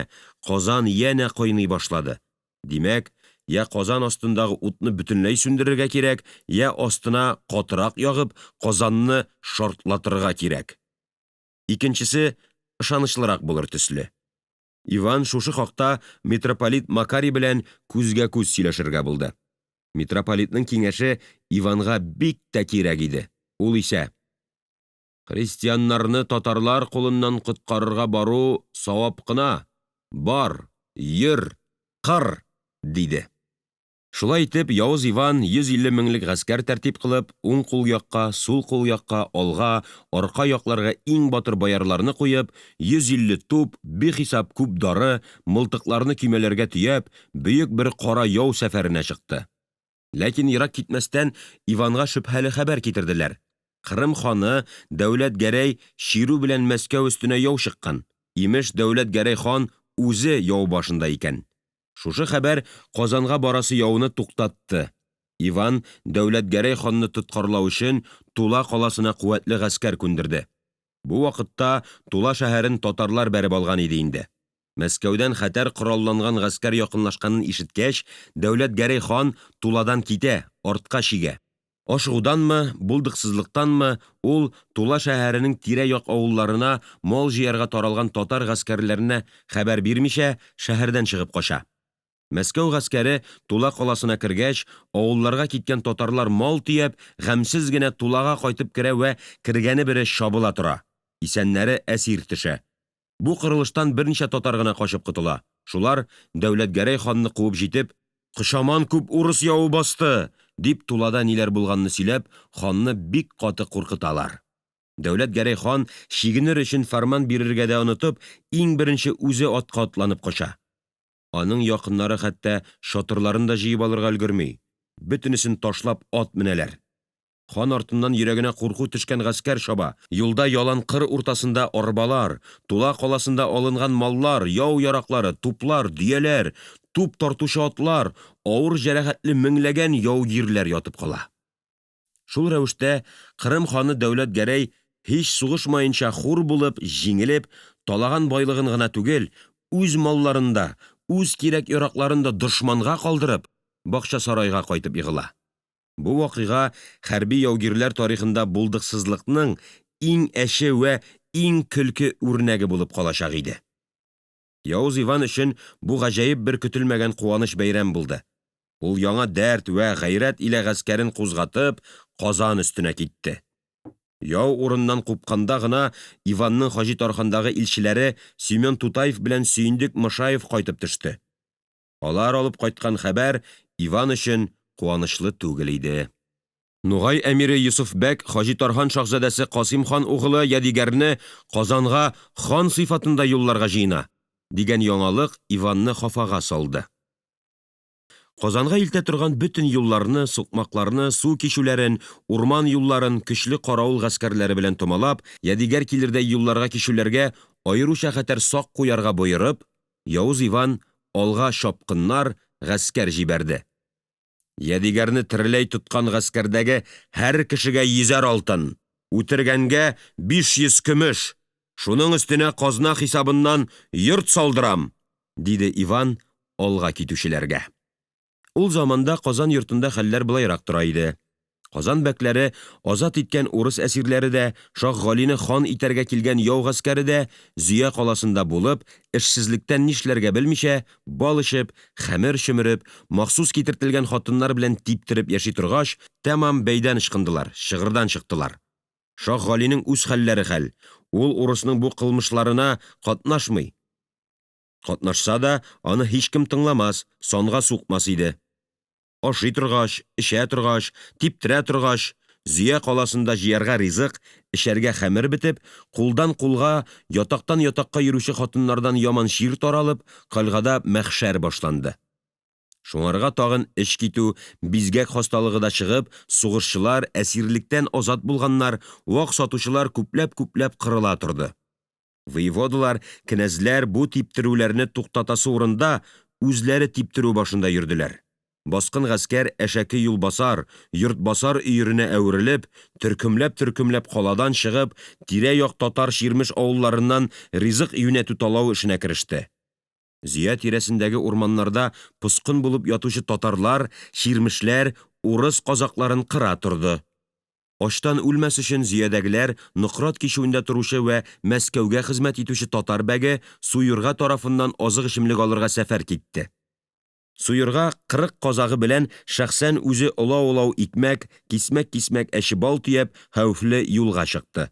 Казан янә кайный башлады. Димәк, йә Казан астындагы утны бөтенләй сүндерергә кирәк, йә астына катырак ягып, Казанны шартлатырга кирәк. Икенчесе ышанычлырак булыр төсле. Иван шушы хакта митрополит Макарий белән күзгәкүз сөйләшергә булды. Митрополитның киңәше Иванга бик тә кирәк иде. Ул исә Христианнарны татарлар кулыннан коткарырга бару савап кына, бар, йөр, кыр! диде. Шулай итеп, Явыз Иван 150 меңлек гаскәр тәртип кылып, уң кул якка, сул кул якка, алга, арка якларга иң батыр боярларны куеп, 150 туп, бихисап күп дары, мылтыкларны көймәләргә төяп, бөек бер кара яу сәфәренә чыкты. Ләкин ерак китмәстән Иванга шөбһәле хәбәр китерделәр. Кырым ханы Дәүләт Гәрәй чирү белән Мәскәү өстенә яу чыккан. Имеш, Дәүләт Гәрәй хан үзе яу башында икән. Шушы хәбәр Казанга барасы яуны туктатты. Иван Дәүләт Гәрәй ханны тоткарлау өчен Тула каласына куәтле гаскәр күндерде. Бу вакытта Тула шәһәрен татарлар бәреп алган иде инде. Мәскәүдән хәтәр коралланган гаскәр якынлашканын ишеткәч, Дәүләт Гәрәй хан Туладан китә, артка чигә. Ашыгуданмы, булдыксызлыктанмы, ул Тула шәһәренең тирә-як авылларына мал җыярга таралган татар гаскәрләренә хәбәр бирмичә, шәһәрдән чыгып кача. Мәскәү гаскәре Тула каласына кергәч, авылларга киткән татарлар мал төяп, гамьсез генә Тулага кайтып керә вә кергәне бере чабыла тора. Исәннәре әсир төшә. Бу кырылыштан берничә татар гына качып котыла. Шулар, Дәүләтгәрәй ханны куып җитеп, Кочаман күп урыс явы басты! дип Тулада ниләр булганны сөйләп, ханны бик каты куркыталар. Дәүләтгәрәй хан, чигенер өчен фәрман бирергә дә онытып, иң беренче үзе атка атланып кача. Аның якыннары хәтта чатырларын да җыеп алырга өлгерми, бөтенесен ташлап ат менәләр. Хан артыннан йөрәгенә курку төшкән гаскәр чаба. Юлда ялан кыр уртасында арбалар, Тула каласында алынган маллар, яу яраклары, туплар, дөяләр, туп тартучы атлар, авыр җәрәхәтле меңләгән яугирләр ятып кала. Шул рәвештә Кырым ханы Дәүләт Гәрәй һич сугышмаенча хур булып, җиңелеп, талаган байлыгын гына түгел, үз малларын да, үз кирәк-яракларын да дошманга калдырып, Бакчасарайга кайтып егыла. Бу вакыйга хәрби яугирләр тарихында булдыксызлыкның иң әче вә иң көлке үрнәге булып калачак иде. Явыз Иван өчен бу гаҗәеп бер көтелмәгән куаныч бәйрәм булды. Ул яңа дәрт вә гайрәт илә гаскәрен кузгатып, Казан өстенә китте. Яу урыннан купканда гына Иванның Хаҗи Тархандагы илчеләре Семен Тутаев белән Сөендек Мышаев кайтып төште. Алар алып кайткан хәбәр Иван өчен куанычлы түгел иде. Нугай әмире Йосыф бәк Хаҗи Тархан шаһзадәсе Касыйм хан угылы Ядигәрне Казанга хан сыйфатында юлларга җыена, дигән яңалык Иванны хафага салды. Казанга илтә торган бөтен юлларны, сукмакларны, су кичүләрен, урман юлларын көчле каравыл гаскәрләре белән томалап, Ядигәр килердәй юлларга кичүләргә аеруча хәтәр сак куярга боерып, Явыз Иван алга чапкыннар, гаскәр җибәрде. Ядигәрне тереләй тоткан гаскәрдәге һәр кешегә йөзәр алтын, үтергәнгә 500 көмеш, шуның өстенә казна хисабыннан йорт салдырам, диде Иван алга китүчеләргә. Ул заманда Казан йортында хәлләр болайрак тора иде. Казан бәкләре азат иткән урыс әсирләре дә, Шаһ Галине хан итәргә килгән яу гаскәре дә Зөя каласында булып, эшсезлектән нишләргә белмичә, бал эчеп, хәмер чөмереп, махсус китертелгән хатыннар белән типтереп яши торгач, тәмам бәйдән ычкындылар, чыгырдан чыктылар. Шаһ Галинең үз хәлләре хәл, ул урысның бу кылмышларына катнашмый. Катнашса да, аны һичкем тыңламас, санга сукмас иде. Ашый торгач, эчә торгач, типтерә торгач, Зөя каласында җыярга ризык, эчәргә хәмер бетеп, кулдан кулга, ятактан ятакка йөрүче хатыннардан яман чир таралып, кальгада мәхшәр башланды. Шуңарга тагын эч китү, бизгәк хасталыгы да чыгып, сугышчылар, әсирлектән азат булганнар, вак сатучылар күпләп-күпләп кырыла торды. Воеводалар, кенәзләр бу типтерүләрне туктатасы урында үзләре типтерү башында йөрделәр. Баскын гаскәр әшәке юлбасар, йортбасар өеренә әверелеп, төркемләп-төркемләп каладан чыгып, тирә-як татар-чирмеш авылларыннан ризык юнәтү талау эшенә кереште. Зөя тирәсендәге урманнарда поскын булып ятучы татарлар, чирмешләр урыс казакларын кыра торды. Ачтан үлмәс өчен Зөядәгеләр Нократ кичүендә торучы вә Мәскәүгә хезмәт итүче татар бәге Суерга тарафыннан азык-эчемлек алырга сәфәр китте. Суерга 40 казагы белән шәхсән үзе олау-олау икмәк, кисмәк-кисмәк әче бал төяп, хәвефле юлга чыкты.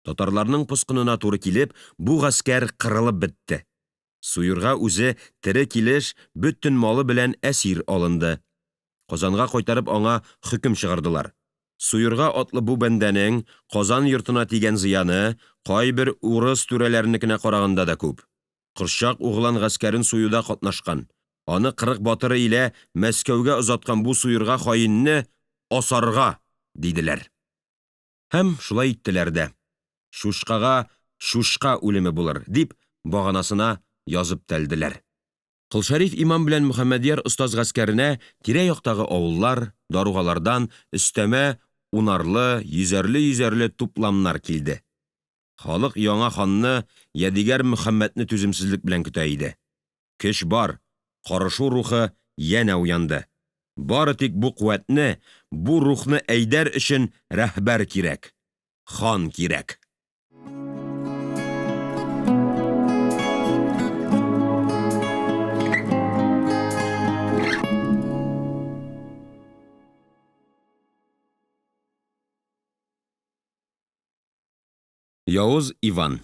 Татарларның поскынына туры килеп, бу гаскәр кырылып бетте. Суерга үзе тере килеш бөтен малы белән әсир алынды. Казанга кайтарып аңа хөкем чыгардылар. Суерга атлы бу бәндәнең Казан йортына тигән зыяны кайбер урыс түрәләренекенә караганда да күп. Кошчак углан гаскәрен суюда катнашкан, аны 40 батыры илә Мәскәүгә озаткан бу суерга хаинне асарга, диделәр. Һәм шулай иттеләр дә. Чучкага чучка үлеме булыр, дип баганасына язып тәлделәр. Колшәриф имам белән Мөхәммәдьяр остаз гаскәренә тирә-яктагы авыллар, даругалардан өстәмә унарлы, йөзәрле-йөзәрле тупламнар килде. Халык яңа ханны Ядигәр Мөхәммәдне түземсезлек белән көтә иде. Көч бар, карышу рухы янә уянды. Бары тик бу куәтне, бу рухны әйдәр өчен рәһбәр кирәк, хан кирәк. Явыз Иван.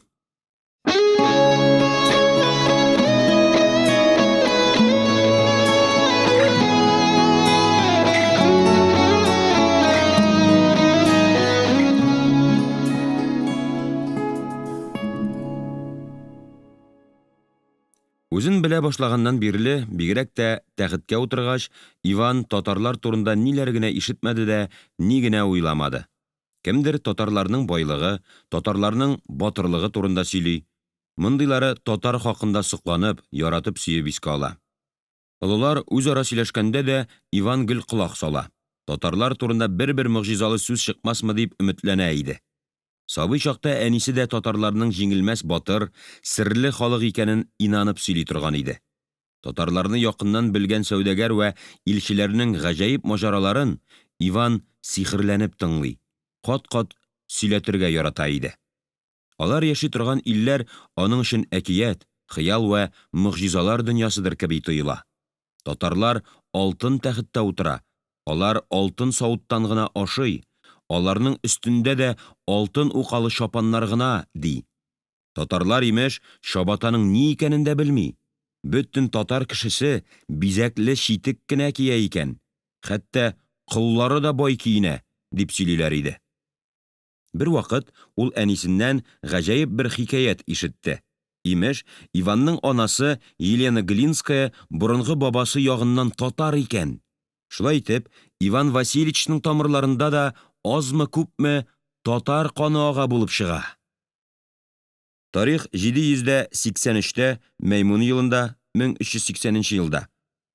Үзен белә башлаганнан бирле, бигрәк тә тәхеткә утыргач, Иван татарлар турында ниләр генә ишетмәде дә ни генә уйламады. Кемдер татарларның байлыгы, татарларның батырлыгы турында сөйли. Мондыйлары татар хакында сокланып, яратып-сөеп искә ала. Олылар үзара сөйләшкәндә дә Иван гел колак сала, татарлар турында бербер могҗизалы сүз чыкмасмы дип өметләнә иде. Сабый чакта әнисе дә татарларның җиңелмәс батыр, серле халык икәнен инанып сөйли торган иде. Татарларны якыннан белгән сәүдәгәр вә илчеләрнең гаҗәеп маҗараларын Иван сихерләнеп тыңлый, каткат сөйләтергә ярата иде. Алар яши торган илләр аның өчен әкият, хыял вә могҗизалар дөньясыдыр кеби тоела. Татарлар алтын тәхеттә утыра, алар алтын савыттан гына ашый, аларның өстендә дә алтын укалы чапаннар гына, ди. Татарлар, имеш, чабатаның ни икәнен дә белми, бөтен татар кешесе бизәкле читек кенә кия икән, хәтта коллары да бай киенә, дип сөйлиләр иде. Бервакыт ул әнисеннән гаҗәеп бер хикәят ишетте. Имеш, Иванның анасы Елена Глинская борынгы бабасы ягыннан татар икән. Шулай итеп, Иван Васильевичның тамырларында да азмыкүпме татар каны ага булып чыга. Тарих 783-тә, Мәймүн елында, 1380 елда,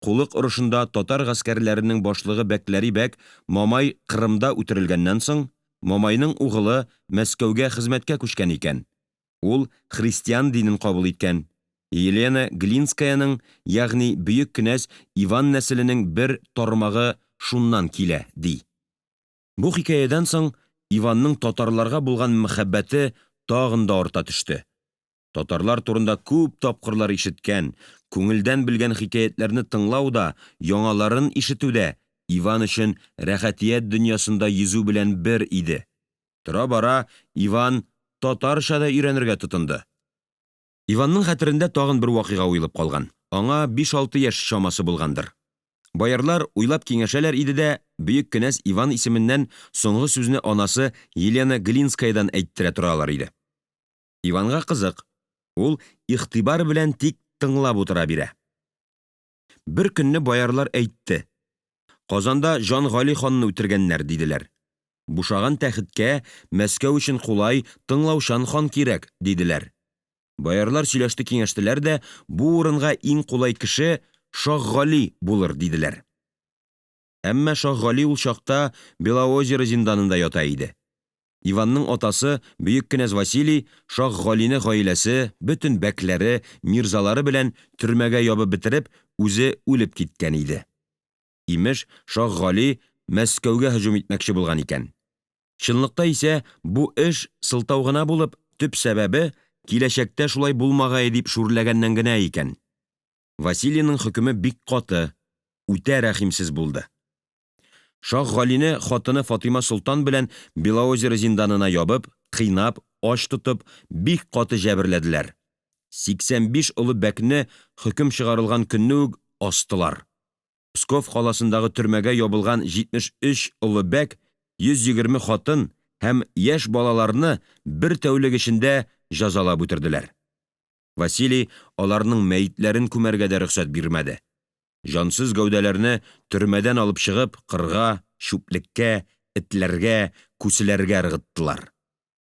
Кулык орышында татар гаскәрләренең башлыгы Бәкләри бәк Мамай Кырымда үтерелгәннән соң, Мамайның угылы Мәскәүгә хезмәткә күчкән икән. Ул христиан динен кабул иткән. Елена Глинскаяның, ягъни бөек кенәз Иван нәселенең бер тармагы шуннан килә, ди. Бу хикәядән соң Иванның татарларга булган мәхәббәте тагын да арта төште. Татарлар турында күп тапкырлар ишеткән, күңелдән белгән хикәятләрне тыңлау да, яңаларын ишетү дә Иван өчен рәхәтият дөньясында йөзү белән бер иде. Торабара Иван татарча да өйрәнергә тотынды. Иванның хәтерендә тагын бер вакыйга уелып калган. Аңа 5-6 яшь чамасы булгандыр. Боярлар уйлап киңәшәләр иде дә, бөек кенәз Иван исеменнән соңгы сүзне анасы Елена Глинскаядан әйттерә торалар иде. Иванга кызык, ул игътибар белән тик тыңлап утыра бирә. Бер көнне боярлар әйтте, Казанда Җан Гали ханны үтергәннәр, диделәр. Бушаган тәхеткә Мәскәү өчен кулай, тыңлаучан хан кирәк, диделәр. Боярлар сөйләште-киңәштеләр дә, бу урынга иң кулай кеше Шаһгали булыр, диделәр. Әмма Шаһгали ул чакта Белоозеро зинданында ята иде. Иванның атасы, бөек кенәз Василий, Шаһгалине гаиләсе, бөтен бәкләре, мирзалары белән төрмәгә ябып бетереп, үзе үлеп киткән иде. Имеш, Шаһгали Мәскәүгә һөҗүм итмәкче булган икән. Чынлыкта исә бу эш сылтау гына булып, төп сәбәбе киләчәктә шулай булмагае дип шүрләгәннән генә икән. Василийның хөкеме бик каты, үтә рәхимсез булды. Шаһгалине хатыны Фатыйма Солтан белән Белоозеро зинданына ябып, кыйнап, ач тотып, бик каты җәберләделәр. 85 олы бәкне хөкем чыгарылган көнне үк астылар. Псков каласындагы төрмәгә ябылган 73 олы бәк, 120 хатын һәм яшь балаларны бер тәүлек эчендә җәзалап үтерделәр. Василий аларның мәетләрен күмәргә дә рөхсәт бирмәде. Җансыз гәүдәләрне төрмәдән алып чыгып, кырга, чүплеккә, этләргә, күселәргә ыргыттылар.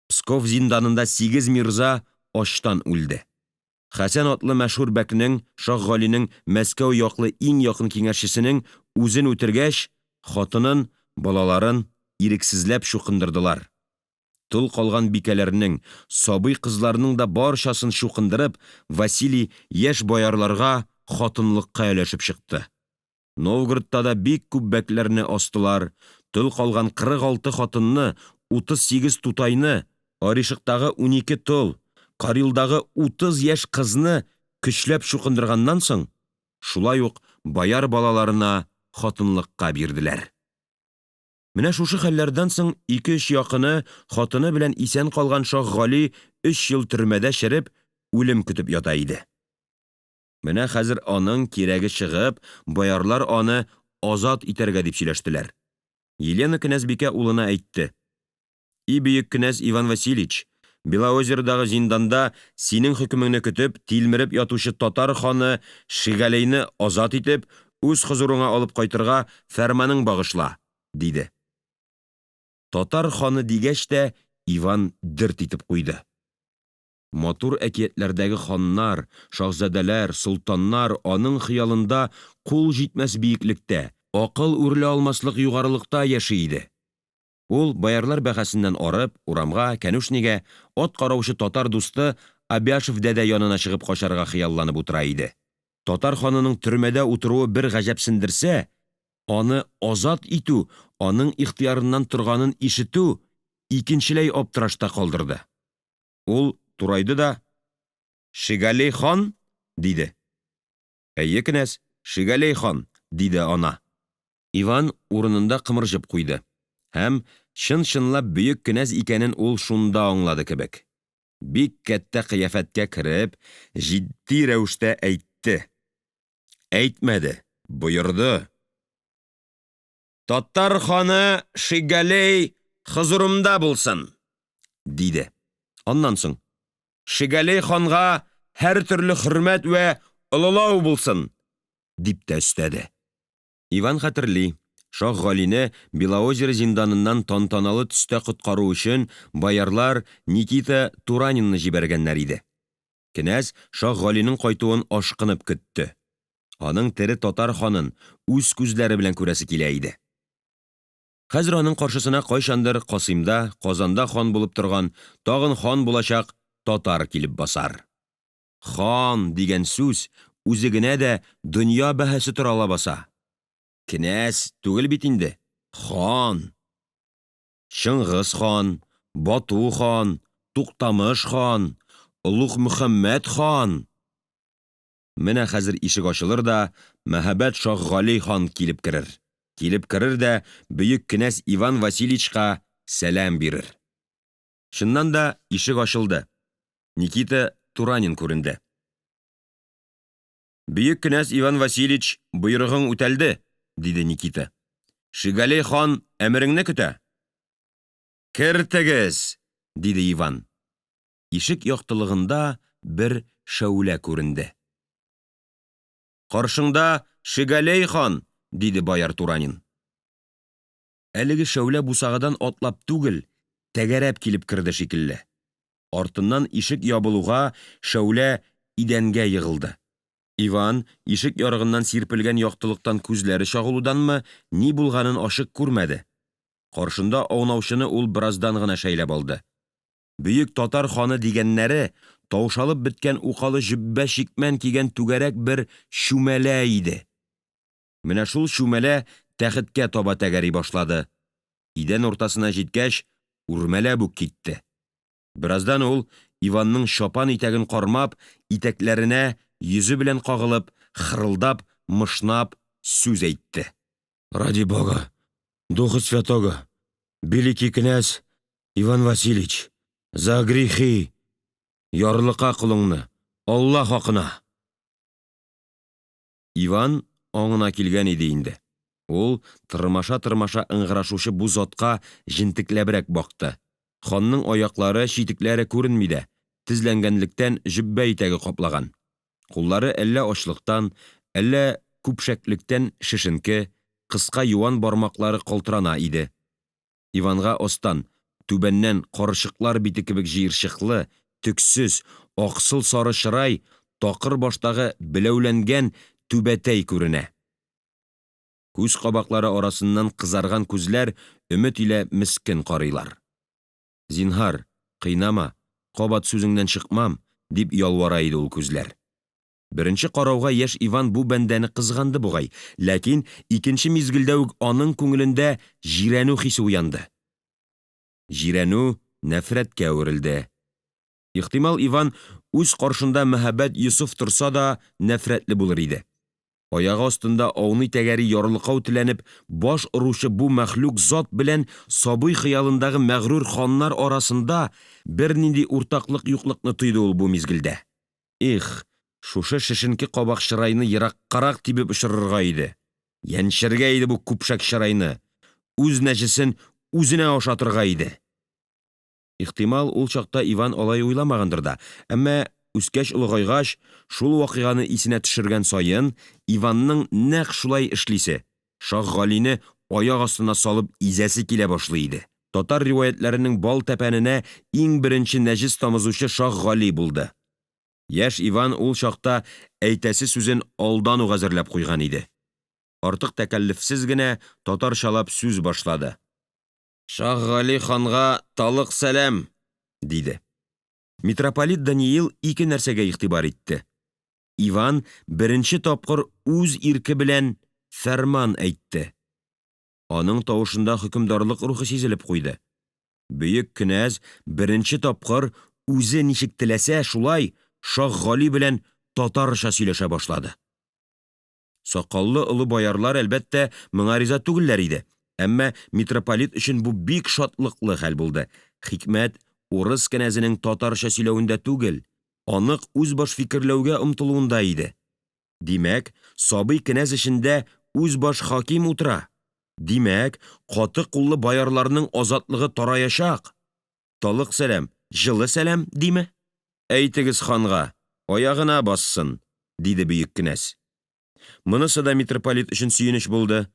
Псков зинданында сигез мирза ачтан үлде. Хәсән атлы мәшһүр бәкнең, Шаһгалинең Мәскәү яклы иң якын киңәшчесенең үзен үтергәч, хатынын, балаларын ирексезләп чукындырдылар. Тол калган бикәләрнең, сабый кызларның да барчасын чукындырып, Василий яшь боярларга хатынлыкка өләшеп чыкты. Новгородта да бик күп бәкләрне астылар, тол калган 46 хатынны, 38 тутайны, Оришектагы 12 тол, Карилдагы 30 яшь кызны көчләп чукындырганнан соң, шулай ук бояр балаларына хатынлыкка бирделәр. Менә шушы хәлләрдән соң ике-өч якыны, хатыны белән исән калган Шаһгали өч ел төрмәдә череп, үлем көтеп ята иде. Менә хәзер аның кирәге чыгып, боярлар аны азат итәргә дип сөйләштеләр. Елена кенәзбикә улына әйтте И бөек кенәз Иван Васильевич! Белоозеродагы зинданда синең хөкемеңне көтеп, тилмереп ятучы татар ханы Шигалейне азат итеп, үз хозурыңа алып кайтырга фәрманың багышла! диде. Татар ханы дигәч тә Иван дерт итеп куйды. Матур әкиятләрдәге ханнар, шаһзадәләр, солтаннар аның хыялында кул җитмәс биеклектә, акыл үрелә алмаслык югарылыкта яши иде. Ул, боярлар бәхәсеннән арып, урамга, кәнүшнигә, ат караучы татар дусты Абяшев дәдәй янына чыгып качарга хыялланып утыра иде. Татар ханының төрмәдә утыруы бер гаҗәпсендерсә, аны азат итү аның ихтыярыннан торганын ишетү икенчеләй аптырашта калдырды. Ул турайды да Шигалей хан? диде. Әйе, кенәз, Шигалей хан, диде ана. Иван урынында кымырҗып куйды һәм чынчынлап бөек кенәз икәнен ул шунда аңлады кебек. Бик кәттә кыяфәткә кереп, җитди рәвештә әйтте, әйтмәде, боерды Татар ханы Шигалей хозурымда булсын! диде. Аннан соң Шигалей ханга һәртөрле хөрмәт вә олылау булсын! дип тә өстәде. Иван хәтерли, Шаһ Галине Белоозеро зинданыннан тантаналы төстә коткару өчен боярлар Никита Туранинны җибәргәннәр иде. Кенәз Шаһ Галинең кайтуын ашкынып көтте. Аның тере татар ханын үз күзләре белән күрәсе килә иде. Хәзер аның каршысына кайчандыр Касыймда, Казанда хан булып торган, тагын хан булачак татар килеп басар. Хан дигән сүз үзе генә дә дөнья бәһасе тора лабаса! Кенәз түгел бит инде, хан! Чыңгыз хан, Бату хан, Туктамыш хан, Олуг Мөхәммәд хан! Менә хәзер ишек ачылыр да, мәһабәт Шаһгали хан килеп керер. Килеп керер дә бөек кенәз Иван Васильичка сәлам бирер. Чыннан да, ишек ачылды. Никита Туранин күренде. Бөек кенәз Иван Васильич, боерыгың үтәлде, диде Никита. Шигалей хан әмереңне көтә. Кертегез! диде Иван. Ишек яктылыгында бер шәүлә күренде. Каршыңда Шигалей хан, диде бояр Туранин. Әлеге шәүлә бусагадан атлап түгел, тәгәрәп килеп керде шикелле. Артыннан ишек ябылуга, шәүлә идәнгә егылды. Иван ишек ярыгыннан сирпелгән яктылыктан күзләре чагылуданмы, ни булганын ачык күрмәде. Каршында аунаучыны ул бераздан гына шәйләп алды. Бөек татар ханы дигәннәре таушалып беткән укалы җөббә чикмән кигән түгәрәк бер чүмәлә иде. Менә шул чүмәлә тәхеткә таба тәгәри башлады. Идән уртасына җиткәч, үрмәләп үк китте. Бераздан ул, Иванның чапан итәген кармап, итәкләренә йөзе белән кагылып, хырылдап, мышнап сүз әйтте. Ради бога, духа святого, великий князь Иван Васильич, за грехи! Ярлыка колыңны, Алла хакына! Иван аңына килгән иде инде. Ул тырмашатырмаша ыңгырашучы бу затка җентекләбрәк бакты. Ханның аяклары, читекләре күренми дә, тезләнгәнлектән җөббә итәге каплаган. Куллары әллә ачлыктан, әллә көпшәклектән шешенке, кыска юан бармаклары калтырана иде. Иванга астан, түбәннән карчыклар бите кебек җыерчыклы, төксез, аксыл сары чырай, такыр баштагы беләүләнгән түбәтәй күренә. Күз кабаклары арасыннан кызарган күзләр өмет илә мескен карыйлар. Зинһар, кыйнама, кабат сүзеңнән чыкмам, дип ялвара иде ул күзләр. Беренче карауга яшь Иван бу бәндәне кызганды бугай, ләкин икенче мизгелдә үк аның күңелендә җирәнү хисе уянды. Җирәнү нәфрәткә әверелде. Ихтимал, Иван үз каршында мәһабәт Йосыф торса да нәфрәтле булыр иде. Аягы астында ауный-тәгәри ярлыкау теләнеп баш оручы бу мәхлук зат белән сабый хыялындагы мәгърур ханнар арасында бернинди уртаклык юклыкны тойды ул бу мизгелдә. Их, шушы шешенке кабак чырайны ераккарак тибеп очырырга иде! Яньчергә иде бу көпшәк чырайны! Үз нәҗесен үзенә ашатырга иде! Ихтимал, ул чакта Иван алай уйламагандыр да, әмма үскәч-олыгайгач, шул вакыйганы исенә төшергән саен, Иванның нәкъ шулай эшлисе, Шаһгалине аяк астына салып изәсе килә башлый иде. Татар риваятьләренең бал тәпәненә иң беренче нәҗес тамызучы Шаһгали булды. Яшь Иван ул чакта әйтәсе сүзен алдан ук әзерләп куйган иде. Артык тәкәллефсез генә, татарчалап сүз башлады Шаһгали ханга талык сәлам! диде. Митрополит Даниил ике нәрсәгә игътибар итте. Иван беренче тапкыр үз ирке белән фәрман әйтте. Аның тавышында хөкемдарлык рухы сизелеп куйды. Бөек кенәз беренче тапкыр үзе ничек теләсә, шулай Шаһгали белән татарча сөйләшә башлады. Сакаллы олы боярлар, әлбәттә, моңа риза түгелләр иде. Әмма митрополит өчен бу бик шатлыклы хәл булды. Хикмәт урыс кенәзенең татарча сөйләвендә түгел, анык үзбаш фикерләүгә омтылуында иде. Димәк, сабый кенәз эчендә үзбаш хаким утыра. Димәк, каты куллы боярларның азатлыгы тараячак. Талык сәлам, җылы сәлам, диме? Әйтегез ханга, аягына бассын, диде бөек кенәз. Монысы да митрополит өчен сөенеч булды.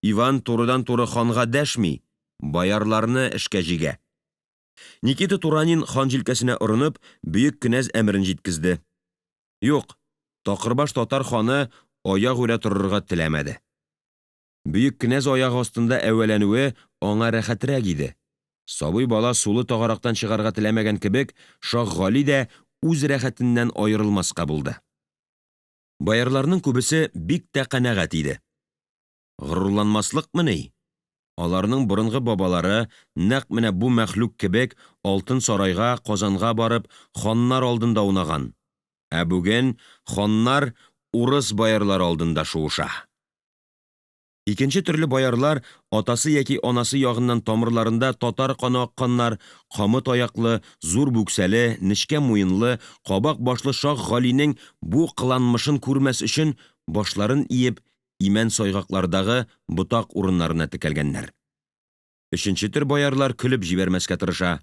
Иван турыдантуры ханга дәшми, боярларны эшкә җигә. Никита Туранин хан җилкәсенә орынып, бөек кенәз әмерен җиткезде. Юк, такырбаш татар ханы аягүрә торырга теләмәде. Бөек кенәз аягы астында әвәләнүе аңа рәхәтрәк иде. Сабый бала сулы тагарактан чыгарга теләмәгән кебек, Шаһгали дә үз рәхәтеннән аерылмаска булды. Боярларның күбесе бик тә канәгать иде. Горурланмаслыкмыни? Аларның борынгы бабалары нәкъ менә бу мәхлук кебек Алтын сарайга, Казанга барып, ханнар алдында аунаган. Ә бүген ханнар урыс боярлары алдында шуыша. Икенче төрле боярлар атасы яки анасы ягыннан тамырларында татар каны акканнар, камыт аяклы, зур бүксәле, нечкә муенлы, кабак башлы Шаһ Галинең бу кыланмышын күрмәс өчен башларын иеп, имән сайгаклардагы ботак урыннарына текәлгәннәр. Өченче төр боярлар көлеп җибәрмәскә тырыша.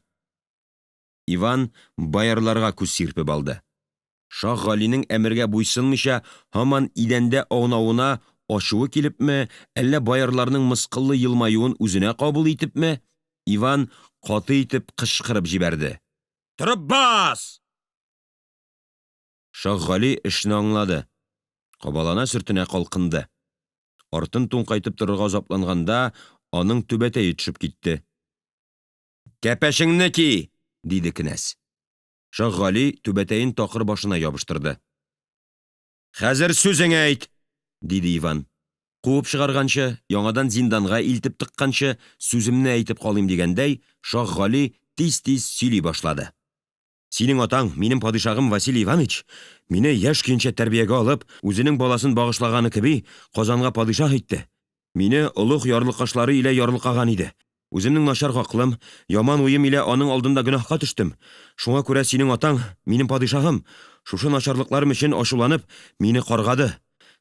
Иван боярларга күз сирпеп алды. Шаһ Галинең әмергә буйсынмыйча һаман идәндә аунавына ачуы килепме, әллә боярларның мыскыллы елмаюын үзенә кабул итепме, Иван каты итеп кычкырып җибәрде. Торып бас! Шаһгали эшне аңлады, кабалана-сөртенә калкынды. Артын туңкайтып торырга азапланганда, аның түбәтәе төшеп китте. Кәпәчеңне ки! диде кенәз. Шаһгали түбәтәен такыр башына ябыштырды. Хәзер сүзеңә әйт! диде Иван. Куып чыгарганчы, яңадан зинданга илтеп тыкканчы, сүземне әйтеп калыйм дигәндәй, Шаһгали тиз-тиз сөйли башлады. Синең атаң, минем падишаһым Василий Иванович, мине яшь көенчә тәрбиягә алып, үзенең баласын багышлаганы кеби, Казанга падишаһ итте. Мине олуг ярлыкашлары илә ярлыкаган иде. Үземнең начар гакълым, яман уем илә аның алдында гөнаһка төштем. Шуңа күрә синең атаң, минем падишаһым, шушы начарлыкларым өчен ачуланып, мине каргады.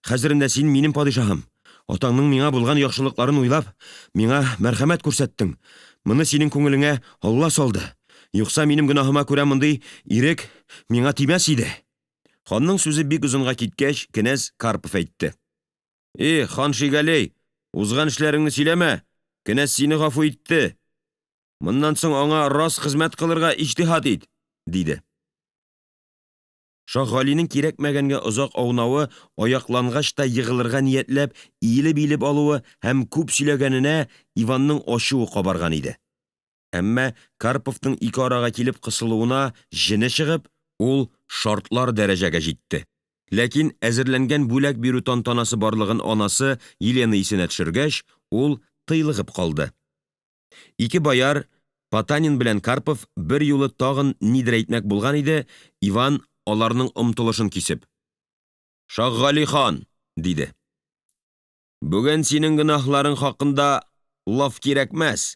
Хәзерендә син минем падишаһым. Атаңның миңа булган яхшылыкларын уйлап, миңа мәрхәмәт күрсәттең. Моны синең күңелеңә Алла салды. Юкса минем гөнаһыма күрә мондый ирек миңа тимәс иде. Ханның сүзе бик озынга киткәч, кенәз Карпов әйтте. И, хан Шигалей, узган эшләреңне сөйләмә, кенәз сине гафу итте. Моннан соң аңа рас хезмәт кылырга иҗтиһат ит, диде. Шаһгалинең кирәкмәгәнгә озак аунавы, аяклангач та егылырга ниятләп, иелеп-иелеп алуы һәм күп сөйләгәненә Иванның ачуы кабарган иде. Әмма Карповның ике арага килеп кысылуына җене чыгып, ул шартлар дәрәҗәгә җитте. Ләкин әзерләнгән бүләк бирү тантанасы барлыгын анасы Елена исенә төшергәч, ул тыйлыгып калды. Ике бояр, Потанин белән Карпов берьюлы тагын нидер әйтмәк булган иде, Иван аларның омтылышын кисеп: Шаһгали хан, диде. Бүген синең гөнаһларың хакында лаф кирәкмәс.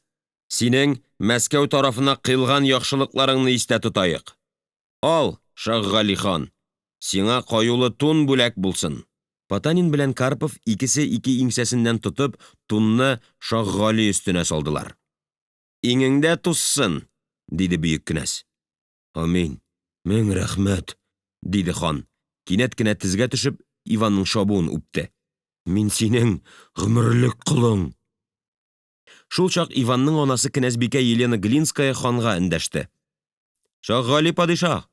Синең Мәскәү тарафына кыйлган яхшылыкларыңны истә тотаек. Ал, Шаһгали хан, сиңа каюлы тун бүләк булсын. Потанин белән Карпов икесе ике иңсәсеннән тотып, тунны Шаһгали өстенә салдылар. Иңеңдә тузсын! диде бөек кенәз. Амин, мең рәхмәт, диде хан, кинәт кенә тезгә төшеп, Иванның чабуын үпте. Мин синең гомерлек колың! Шулчак Иванның анасы кенәзбикә Елена Глинская ханга эндәште. Шаһгали падишаһ,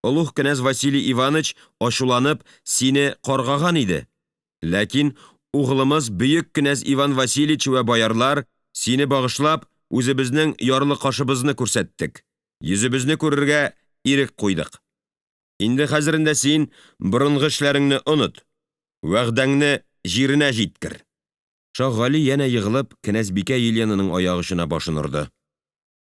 олуг кенәз Василий Иваныч, ачуланып, сине каргаган иде. Ләкин углымыз бөек кенәз Иван Васильич вә боярлар, сине багышлап, үзебезнең ярлыкашыбызны күрсәттек, йөзебезне күрергә ирек куйдык. Инде хәзерендә син борынгы эшләреңне оныт, вәгъдәңне җиренә җиткер. Шаһгали янә егылып, кенәзбикә Еленаның аяк очына башын орды.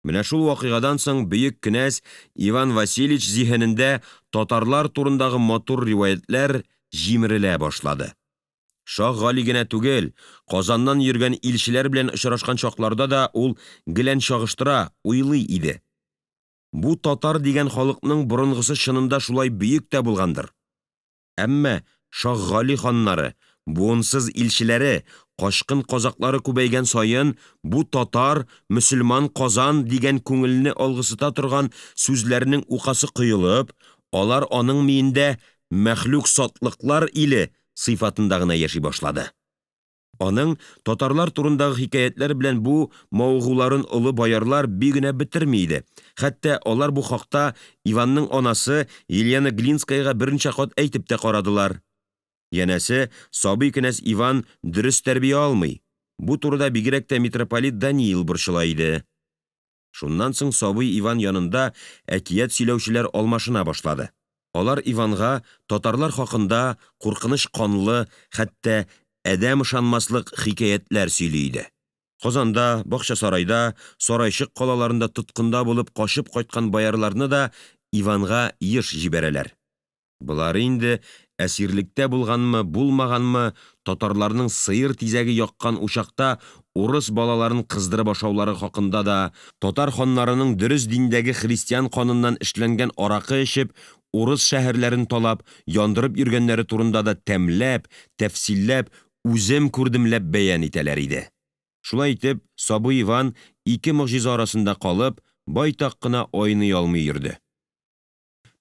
Менә шул вакыйгадан соң бөек кенәз Иван Васильевич зиһенендә татарлар турындагы матур риваятьләр җимерелә башлады. Шаһгали генә түгел, Казаннан йөргән илчеләр белән очрашкан чакларда да ул гелән чагыштыра, уйлый иде. Бу татар дигән халыкның борынгысы чынында шулай бөек тә булгандыр. Әмма Шаһгали ханнары, буынсыз илчеләре, качкын казаклары күбәйгән саен бу татар, мөселман Казан дигән күңелне алгысыта торган сүзләрнең укасы коелып, алар аның миендә мәхлук сатлыклар иле сыйфатында гына яши башлады. Аның татарлар турындагы хикәятләр белән бу мавыгуларын олы боярлар бик генә бетерми иде. Хәтта алар бу хакта Иванның анасы Елена Глинскаяга берничә кат әйтеп тә карадылар. Янәсе, сабый кенәз Иван дөрес тәрбия алмый. Бу турыда бигрәк тә митрополит Даниил борчыла иде. Шуннан соң сабый Иван янында әкият сөйләүчеләр алмашына башлады. Алар Иванга татарлар хакында куркыныч канлы, хәтта адәм ышанмаслык хикәятләр сөйли иде. Казанда, Бакчасарайда, Сарайчык калаларында тоткында булып качып кайткан боярларны да Иванга еш җибәрәләр. Болары инде әсирлектә булганмы, булмаганмы, татарларның сыер тизәге яккан учакта урыс балаларын кыздырып ашаулары хакында да, татар ханнарының дөрес диндәге христиан каныннан эшләнгән аракы эчеп, урыс шәһәрләрен талап, яндырып йөргәннәре турында да тәмләп, тәфсилләп, үзем күрдемләп бәян итәләр иде. Шулай итеп, сабый Иван ике могҗиза арасында калып, байтак кына айный алмый йөрде.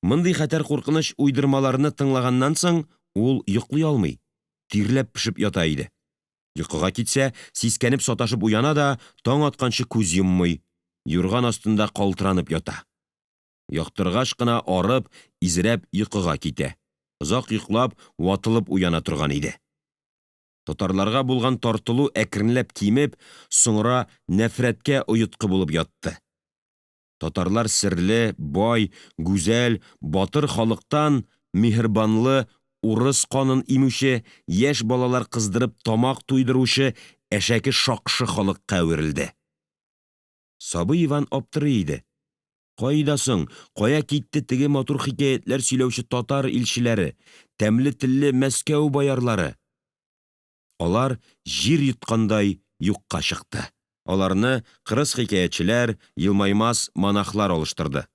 Мондый хәтәр куркыныч уйдырмаларны тыңлаганнан соң ул йоклый алмый, тирләп-пешеп ята иде. Йокыга китсә, сискәнеп саташып уяна да таң атканчы күз йоммый, юрган астында калтыранып ята. Яктыргач кына арып, изрәп йокыга китә. Озак йоклап, ватылып уяна торган иде. Татарларга булган тартылу әкренләп кимеп, соңра нәфрәткә оеткы булып ятты. Татарлар серле, бай, гүзәл, батыр халыктан миһербанлы урыс канын имүче, яшь балалар кыздырып тамак туйдыручы әшәке шакшы халыкка әверелде. Сабый Иван аптырый иде. Кайда соң, кая китте теге матур хикәятләр сөйләүче татар илчеләре, тәмле телле Мәскәү боярлары? Алар җир йоткандай юкка чыкты. Аларны кырыс хикәятчеләр, елмаймас монахлар алыштырды.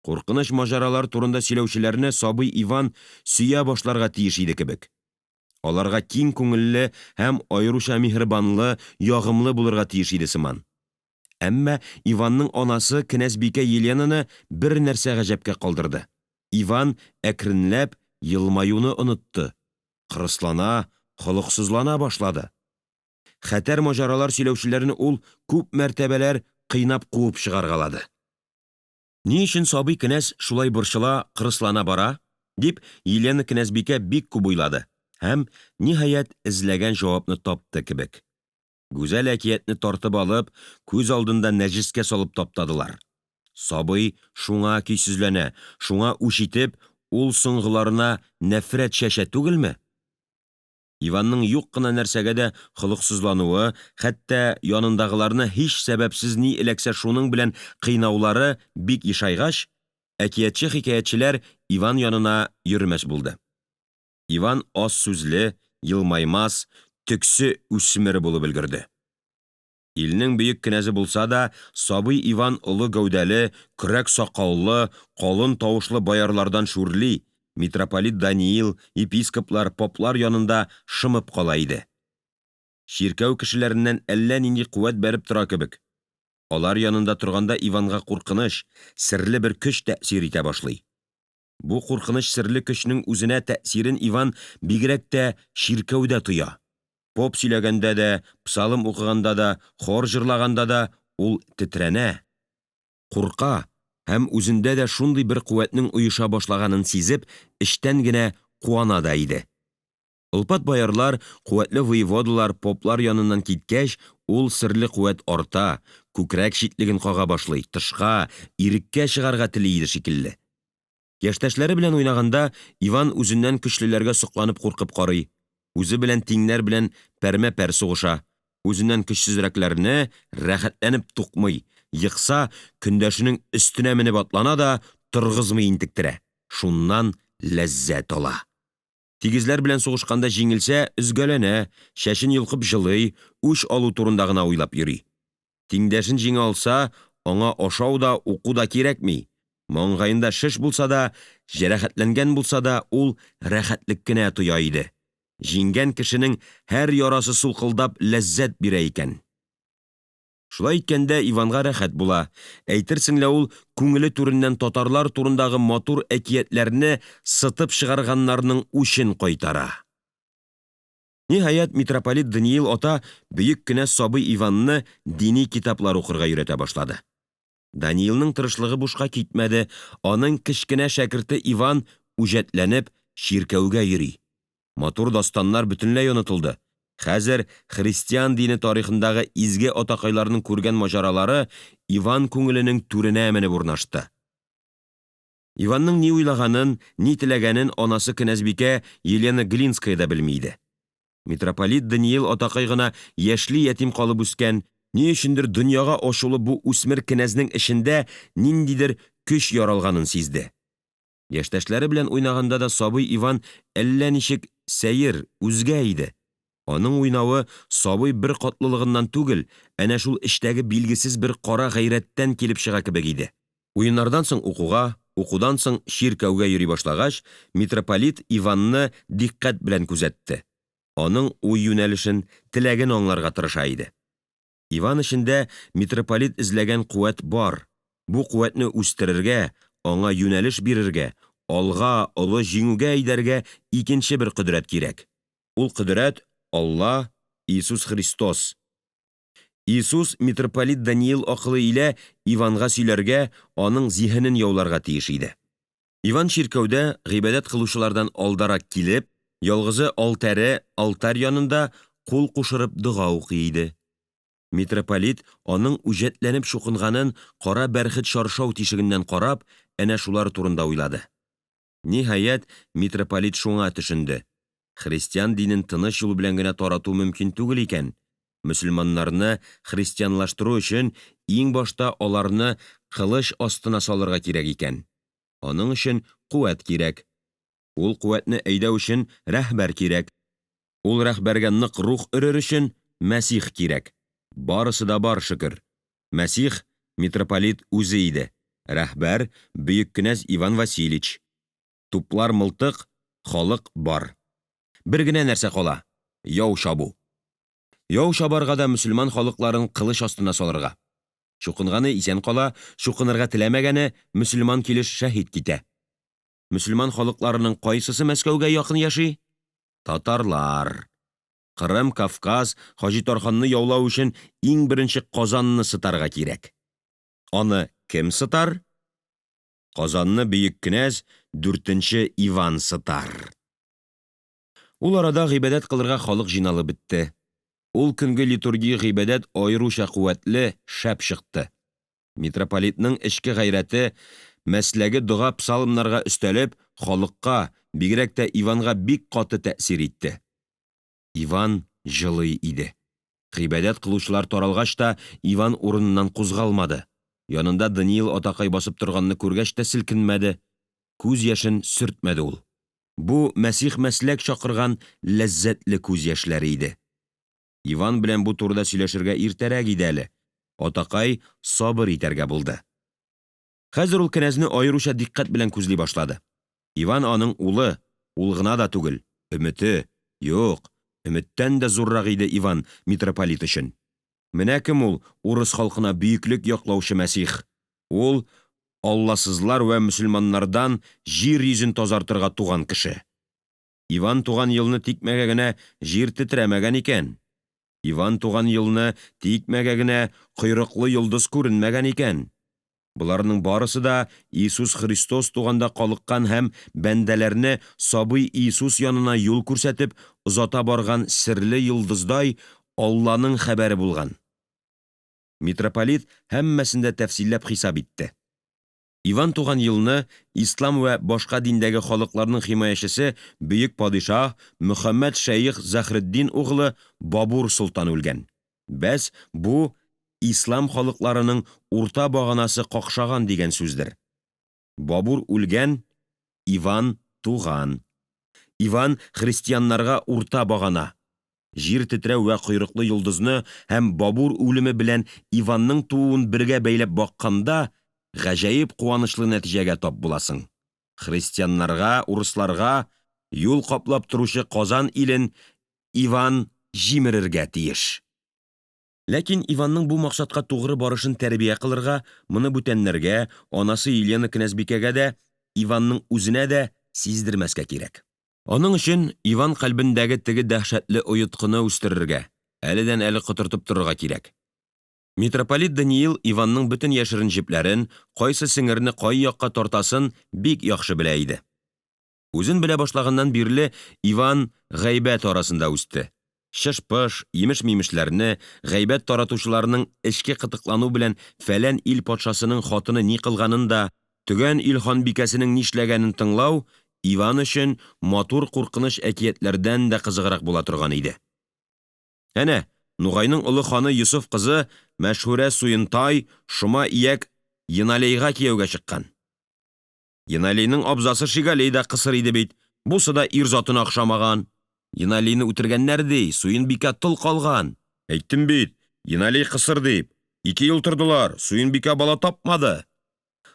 Куркыныч маҗаралар турында сөйләүчеләрне сабый Иван сөя башларга тиеш иде кебек. Аларга киң күңелле һәм аеруча миһербанлы, ягымлы булырга тиеш иде сыман. Әмма Иванның анасы кенәзбикә Еленаны бер нәрсә гаҗәпкә калдырды. Иван әкренләп елмаюны онытты, кырыслана, холыксызлана башлады. Хәтәр маҗаралар сөйләүчеләрне ул күп мәртәбәләр кыйнап куып чыгаргалады. Ни өчен сабый кенәз шулай борчыла, кырыслана бара? дип, Елена кенәзбикә бик күп уйлады һәм, ниһаять, эзләгән җавапны тапты кебек. Гүзәл әкиятне тартып алып, күз алдында нәҗескә салып таптадылар. Сабый шуңа көйсезләнә, шуңа үч итеп, ул соңгыларына нәфрәт чәчә түгелме? Иванның юк кына нәрсәгә дә холыксызлануы, хәтта янындагыларны һич сәбәпсез ни эләксә шуның белән кыйнаулары бик ешайгач, әкиятче-хикәятчеләр Иван янына йөрмәс булды. Иван аз сүзле, елмаймас, төксе үсмер булып өлгерде. Илнең бөек кенәзе булса да, сабый Иван олы гәүдәле, көрәк сакаллы, калын тавышлы боярлардан шүрли, митрополит Даниил, епископлар, поплар янында шымып кала иде. Чиркәү кешеләреннән әллә нинди куәт бәреп тора кебек. Алар янында торганда Иванга куркыныч, серле бер көч тәэсир итә башлый. Бу куркыныч серле көчнең үзенә тәэсирен Иван бигрәк тә чиркәүдә тоя. Поп сөйләгәндә дә, псалом укыганда да, хор җырлаганда да ул тетрәнә, курка һәм үзендә дә шундый бер куәтнең оеша башлаганын сизеп, эчтән генә куана да иде. Олпат боярлар, куәтле воеводалар, поплар яныннан киткәч, ул серле куәт арта, күкрәк читлеген кага башлый, тышка, иреккә чыгарга тели иде шикелле. Яшьтәшләре белән уйнаганда, Иван үзеннән көчлеләргә сокланып куркып карый, үзе белән тиңнәр белән пәрмә-пәр сугыша, үзеннән көчсезрәкләрне рәхәтләнеп тукмый, екса, көндәшенең өстенә менеп атлана да торгызмый интектерә, шуннан ләззәт ала. Тигезләр белән сугышканда җиңелсә, өзгәләнә, чәчен йолкып җылый, үч алу турында гына уйлап йөри. Тиңдәшен җиңә алса, аңа ашау да, уку да кирәкми. Маңгаенда шеш булса да, җәрәхәтләнгән булса да, ул рәхәтлек кенә тоя иде. Җиңгән кешенең һәр ярасы сулкылдап ләззәт бирә икән. Шулай иткәндә Иванга рәхәт була. Әйтерсең лә ул күңеле түреннән татарлар турындагы матур әкиятләрне сытып чыгарганнарның үчен кайтара. Ниһаять, митрополит Даниил ата бөек кенәз сабый Иванны дини китаплар укырга өйрәтә башлады. Даниилның тырышлыгы бушка китмәде, аның кечкенә шәкерте Иван үҗәтләнеп чиркәүгә йөри. Матур дастаннар бөтенләй онытылды. Хәзер христиан дине тарихындагы изге атакайларның күргән маҗаралары Иван күңеленең түренә менеп урнашты. Иванның ни уйлаганын, ни теләгәнен анасы кенәзбикә Елена Глинская да белми иде. Митрополит Даниил атакай гына яшьли ятим калып үскән, ни өчендер дөньяга ачулы бу үсмер кенәзнең эчендә ниндидер көч яралганын сизде. Яшьтәшләре белән уйнаганда да сабый Иван әллә ничек сәер, үзгә иде. Аның уйнавы сабый беркатлылыгыннан түгел, әнә шул эчтәге билгесез бер кара гайрәттән килеп чыга кебек иде. Уеннардан соң укуга, укудан соң чиркәүгә йөри башлагач, митрополит Иванны дикъкать белән күзәтте. Аның уй юнәлешен, теләген аңларга тырыша иде. Иван эчендә митрополит эзләгән куәт бар. Бу куәтне үстерергә, аңа юнәлеш бирергә, алга, олы җиңүгә әйдәргә икенче бер кодрәт кирәк. Ул кодрәт Алла, Иисус Христос. Иисус митрополит Даниил акылы илә Иванга сөйләргә, аның зиһенен яуларга тиеш иде. Иван чиркәүдә гыйбадәт кылучылардан алдарак килеп, ялгызы алтәре, алтарь янында кул кушырып дога укый иде. Митрополит аның үҗәтләнеп чукынганын кара бәрхет чаршау тишегеннән карап, әнә шулар турында уйлады. Ниһаять, митрополит шуңа төшенде. Христиан динен тыныч юл белән генә тарату мөмкин түгел икән. Мөселманнарны христианлаштыру өчен иң башта аларны кылыч астына салырга кирәк икән. Аның өчен куәт кирәк. Ул куәтне әйдәү өчен рәһбәр кирәк. Ул рәһбәргә нык рух өрер өчен Мәсих кирәк. Барысы да бар, шөкер. Мәсих митрополит үзе иде. Рәһбәр бөек кенәз Иван Васильевич. Туплар, мылтык, халык бар. Бер генә нәрсә кала яу чабу. Яу чабарга да мөселман халыкларын кылыч астына салырга. Чукынганы исән кала, чукынырга теләмәгәне мөселман килеш шәһит китә. Мөселман халыкларының кайсысы Мәскәүгә якын яши? Татарлар. Кырым, Кавказ, Хаҗи Тарханны яулау өчен иң беренче Казанны сытарга кирәк. Аны кем сытар? Казанны бөек кенәз дүртенче Иван сытар. Ул арада гыйбадәт кылырга халык җыйналып бетте. Ул көнге литургия гыйбадәт аеруча куәтле, шәп чыкты. Митрополитның эчке гайрәте, мәсләге дога псалмнарга өстәлеп, халыкка, бигрәк тә Иванга бик каты тәэсир итте. Иван җылый иде. Гыйбадәт кылучылар таралгач та, Иван урыныннан кузгалмады. Янында Даниил атакай басып торганны күргәч тә селкенмәде. Күз яшен сөртмәде ул. Бу Мәсих мәсләк чакырган ләззәтле күз яшьләре иде. Иван белән бу турыда сөйләшергә иртәрәк иде әле. Атакай сабыр итәргә булды. Хәзер ул кенәзне аеруча дикъкать белән күзли башлады. Иван аның улы, ул гына да түгел, өмете, юк, өметтән дә зуррак иде Иван митрополит өчен. Менә кем ул урыс халкына бөеклек яклаучы мәсих, ул алласызлар вә мөселманнардан җир йөзен тазартырга туган кеше! Иван туган елны тикмәгә генә җир тетрәмәгән икән, Иван туган елны тикмәгә генә койрыклы йолдыз күренмәгән икән! Боларның барысы да Иисус Христос туганда калыккан һәм бәндәләрне сабый Иисус янына юл күрсәтеп, озата барган серле йолдыздай Алланың хәбәре булган. Митрополит һәммәсен дә тәфсилләп хисап итте. Иван туган елны ислам вә башка диндәге халыкларның химаячесе бөек падишаһ Мөхәммәд шәех Заһретдин углы Бабур солтан үлгән. Бәс, бу ислам халыкларының урта баганасы какшаган дигән сүздер. Бабур үлгән, Иван туган. Иван христианнарга урта багана. Җир тетрәү вә койрыклы йолдызны һәм Бабур үлеме белән Иванның тууын бергә бәйләп бакканда, гаҗәеп куанычлы нәтиҗәгә тап буласың. Христианнарга, урысларга юл каплап торучы Казан илен Иван җимерергә тиеш. Ләкин Иванның бу максатка тугры барышын тәрбия кылырга, моны бүтәннәргә, анасы Елена кенәзбикәгә дә, Иванның үзенә дә сиздермәскә кирәк. Аның өчен Иван кальбендәге теге дәһшәтле оеткыны үстерергә, әледәнәле котыртып торырга кирәк. Митрополит Даниил Иванның бөтен яшерен җепләрен, кайсы сеңерне кай якка тартасын бик яхшы белә иде. Үзен белә башлаганнан бирле Иван гайбәт арасында үсте. Чыш-пыш, имеш-мимешләрне, гайбәт таратучыларның эчке кытыклану белән фәлән ил патшасының хатыны ни кылганын да, төгән ил ханбикәсенең нишләгәнен тыңлау Иван өчен матур куркыныч әкиятләрдән дә кызыграк була торган иде. Әнә Нугайның олы ханы Йосыф кызы мәшһүрә Суентай шома ияк Еналейга кияүгә чыккан. Еналейның абзасы Шигалей да кысыр иде бит, бусы да ир затына охшамаган. Еналейны үтергәннәр ди, Суенбикә тол калган. Әйттем бит, Еналей кысыр дип. Ике ел тордылар, Суенбикә бала тапмады.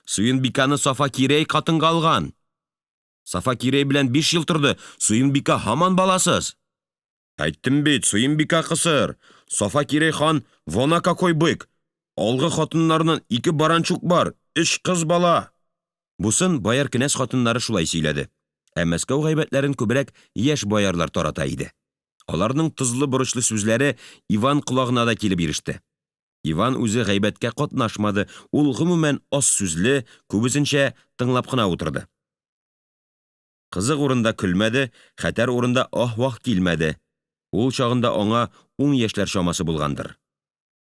Суенбикәне Сафа Кирәй катынга алган. Сафа Кирәй белән 5 ел торды, Суенбикә һаман баласыз. Әйттем бит, Суенбикә кысыр. Сафа Кирәй хан вона какой бык. Алгы хатыннарыннан ике баранчук бар, өч кыз бала. Бусын бояр кенәз хатыннары шулай сөйләде. Ә Мәскәү гайбәтләрен күбрәк яшь боярлар тарата иде. Аларның тозлы-борычлы сүзләре Иван колагына да килеп иреште. Иван үзе гайбәткә катнашмады, ул гомумән аз сүзле, күбесенчә тыңлап кына утырды. Кызык урында көлмәде, хәтәр урында аһваһ килмәде. Ул чагында аңа ун яшьләр чамасы булгандыр.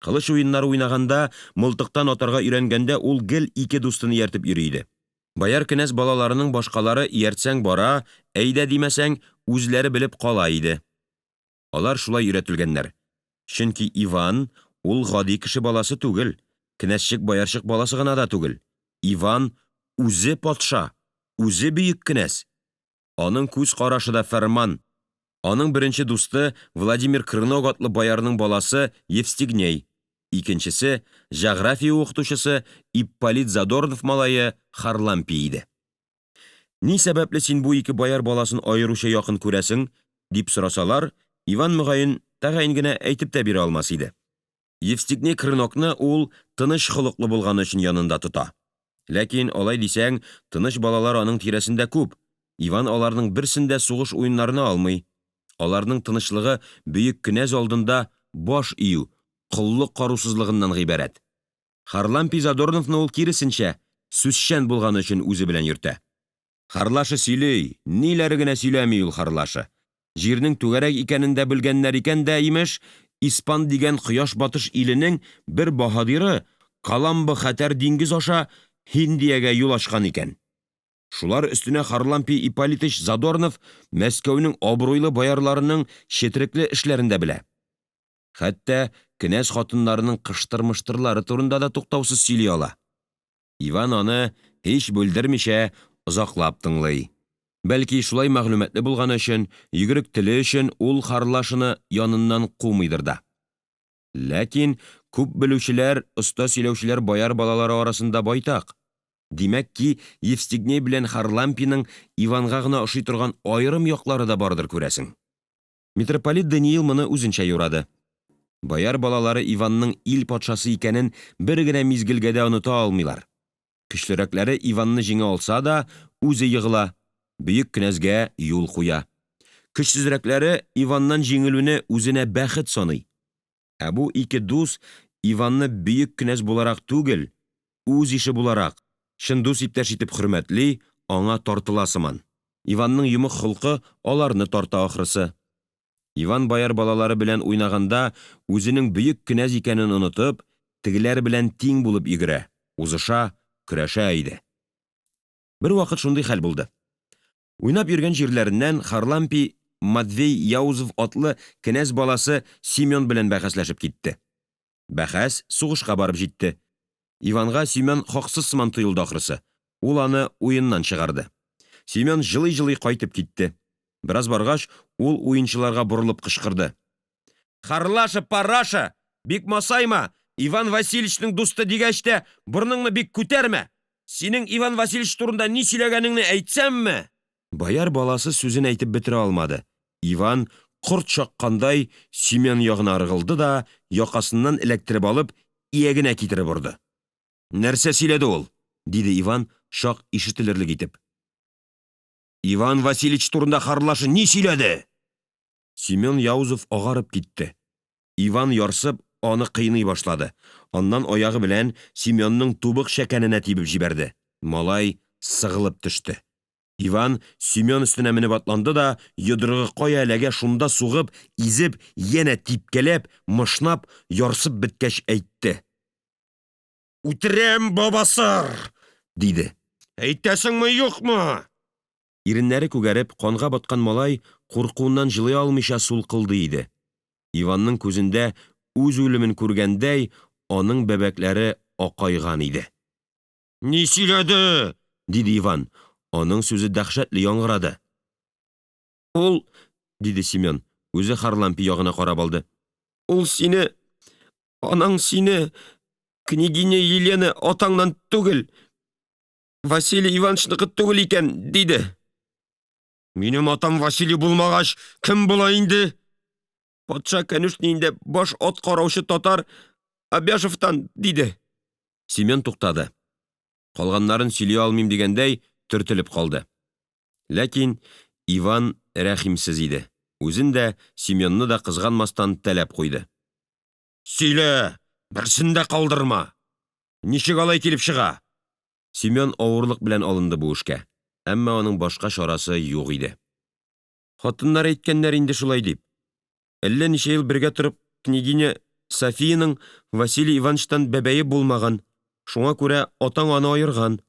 Кылыч уеннары уйнаганда, мылтыктан атарга өйрәнгәндә ул гел ике дустын ияртеп йөри иде. Бояр кенәз балаларының башкалары ияртсәң бара, әйдә димәсәң, үзләре белеп кала иде. Алар шулай өйрәтелгәннәр. Чөнки Иван ул гади кеше баласы түгел, кенәзчек-боярчык баласы гына да түгел. Иван үзе патша, үзе бөек кенәз. Аның күз карашы да фәрман. Аның беренче дусты Владимир Крынок атлы боярның баласы Евстигней, икенчесе җәгърафия укытучысы Ипполит Задорнов малае Харлампий иде. Ни сәбәпле син бу ике бояр баласын аеруча якын күрәсең, дип сорасалар, Иван мөгаен тәгаен генә әйтеп тә бирә алмас иде. Евстигней Крынокны ул тыныч холыклы булганы өчен янында тота. Ләкин, алай дисәң, тыныч балалар аның тирәсендә күп. Иван аларның берсен дә сугыш уеннарына алмый. Аларның тынычлыгы бөек кенәз алдында баш ию, коллык карусызлыгыннан гыйбарәт. Харлампий Задорновны ул киресенчә, сүзчән булганы өчен үзе белән йөртә. Харлаша сөйли, ниләр генә сөйләми ул Харлаша. Җирнең түгәрәк икәнен дә белгәннәр икән дә, имеш, Испан дигән кояш батыш иленең бер баһадиры Коламбо хәтәр диңгез аша Һиндиягә юл ачкан икән. Шулар өстенә Харлампий Ипполитыч Задорнов Мәскәүнең абруйлы боярларының четерекле эшләрен дә белә. Хәтта кенәз хатыннарының кыштыр-мыштырлары турында да туктаусыз сөйли ала. Иван аны һич бүлдермичә озаклап тыңлый. Бәлки, шулай мәгълүматлы булганы өчен, йөгерек теле өчен ул Харлашаны яныннан кумыйдыр да. Ләкин күп белүчеләр, оста сөйләүчеләр бояр балалары арасында байтак. Димәк ки, Евстигней белән Харлампийның Иванга гына ошый торган аерым яклары да бардыр, күрәсең. Митрополит Даниил моны үзенчә юрады. Бояр балалары Иванның ил патшасы икәнен бер генә мизгелгә дә оныта алмыйлар. Көчлерәкләре Иванны җиңә алса да, үзе егыла, бөек кенәзгә юл куя. Көчсезрәкләре Иваннан җиңелүне үзенә бәхет саный. Ә бу ике дус Иванны бөек кенәз буларак түгел, үз ише буларак, чын дус-иптәш итеп хөрмәтли, аңа тартыла сыман. Иванның йомык холкы аларны тарта ахрысы. Иван бояр балалары белән уйнаганда үзенең бөек кенәз икәнен онытып, тегеләр белән тиң булып йөгерә, узыша, көрәшә иде. Бервакыт шундый хәл булды. Уйнап йөргән җирләреннән Харлампий Матвей Яузов атлы кенәз баласы Семен белән бәхәсләшеп китте. Бәхәс сугышка барып җитте. Иванга Семен хаксыз сыман тоелды ахрысы. Ул аны уеннан чыгарды. Семен җылый-җылый кайтып китте. Бераз баргач, ул уенчыларга борылып кычкырды. «Харлаша, параша! Бик масайма! Иван Васильевичның дусты дигәч тә, борыныңны бик күтәрмә! Синең Иван Васильевич турында ни сөйләгәнеңне әйтсәмме?» Бояр баласы сүзен әйтеп бетерә алмады. Иван, корт чаккандай, Семен ягына ыргылды да, якасыннан эләктереп алып, иягенә китереп орды. «Нәрсә сөйләде ул?» диде Иван, чак ишетелерлек итеп. «Иван Васильевич турында Харлаша ни сөйләде?» Семен Яузов агарып китте. Иван ярсып, аны кыйный башлады. Аннан аягы белән Семенның тубык чәкәненә тибеп җибәрде. Малай сыгылып төште. Иван Семен өстенә менеп атланды да, йодрыгы кая эләгә шунда сугып, изеп, янә типкәләп, мышнап, ярсып беткәч әйтте. «Үтерәм, бабасыр!» диде. «Әйтәсеңме, юкмы?» Иреннәре күгәреп, канга баткан малай куркуыннан җылый алмыйча сулкылдый иде. Иванның күзендә үз үлемен күргәндәй, аның бәбәкләре акайган иде. «Ни сөйләде?» диде Иван. Аның сүзе дәһшәтле яңгырады. «Ул, диде Семен, үзе Харлампий ягына карап алды. «Ул сине, анаң сине, княгиня Елена атаңнан түгел, Василий Ивановичныкы түгел икән, диде. Минем атам Василий булмагач, кем була инде? Патша конюшниендә баш ат караучы татар Абяшевтан, диде. Семен туктады. Калганнарын сөйли алмыйм дигәндәй, төртелеп калды. Ләкин Иван рәхимсез иде. Үзен дә, Семенны да кызганмастан таләп куйды. Сөйлә! Берсен дә калдырма! Ничек алай килеп чыга? Семен авырлык белән алынды бу эшкә. Әмма аның башка чарасы юк иде. Хатыннар әйткәннәр инде шулай дип. Әллә ничә ел бергә торып, княгиня Софияның Василий Ивановичтан бәбәе булмаган. Шуңа күрә атаң аны аерган.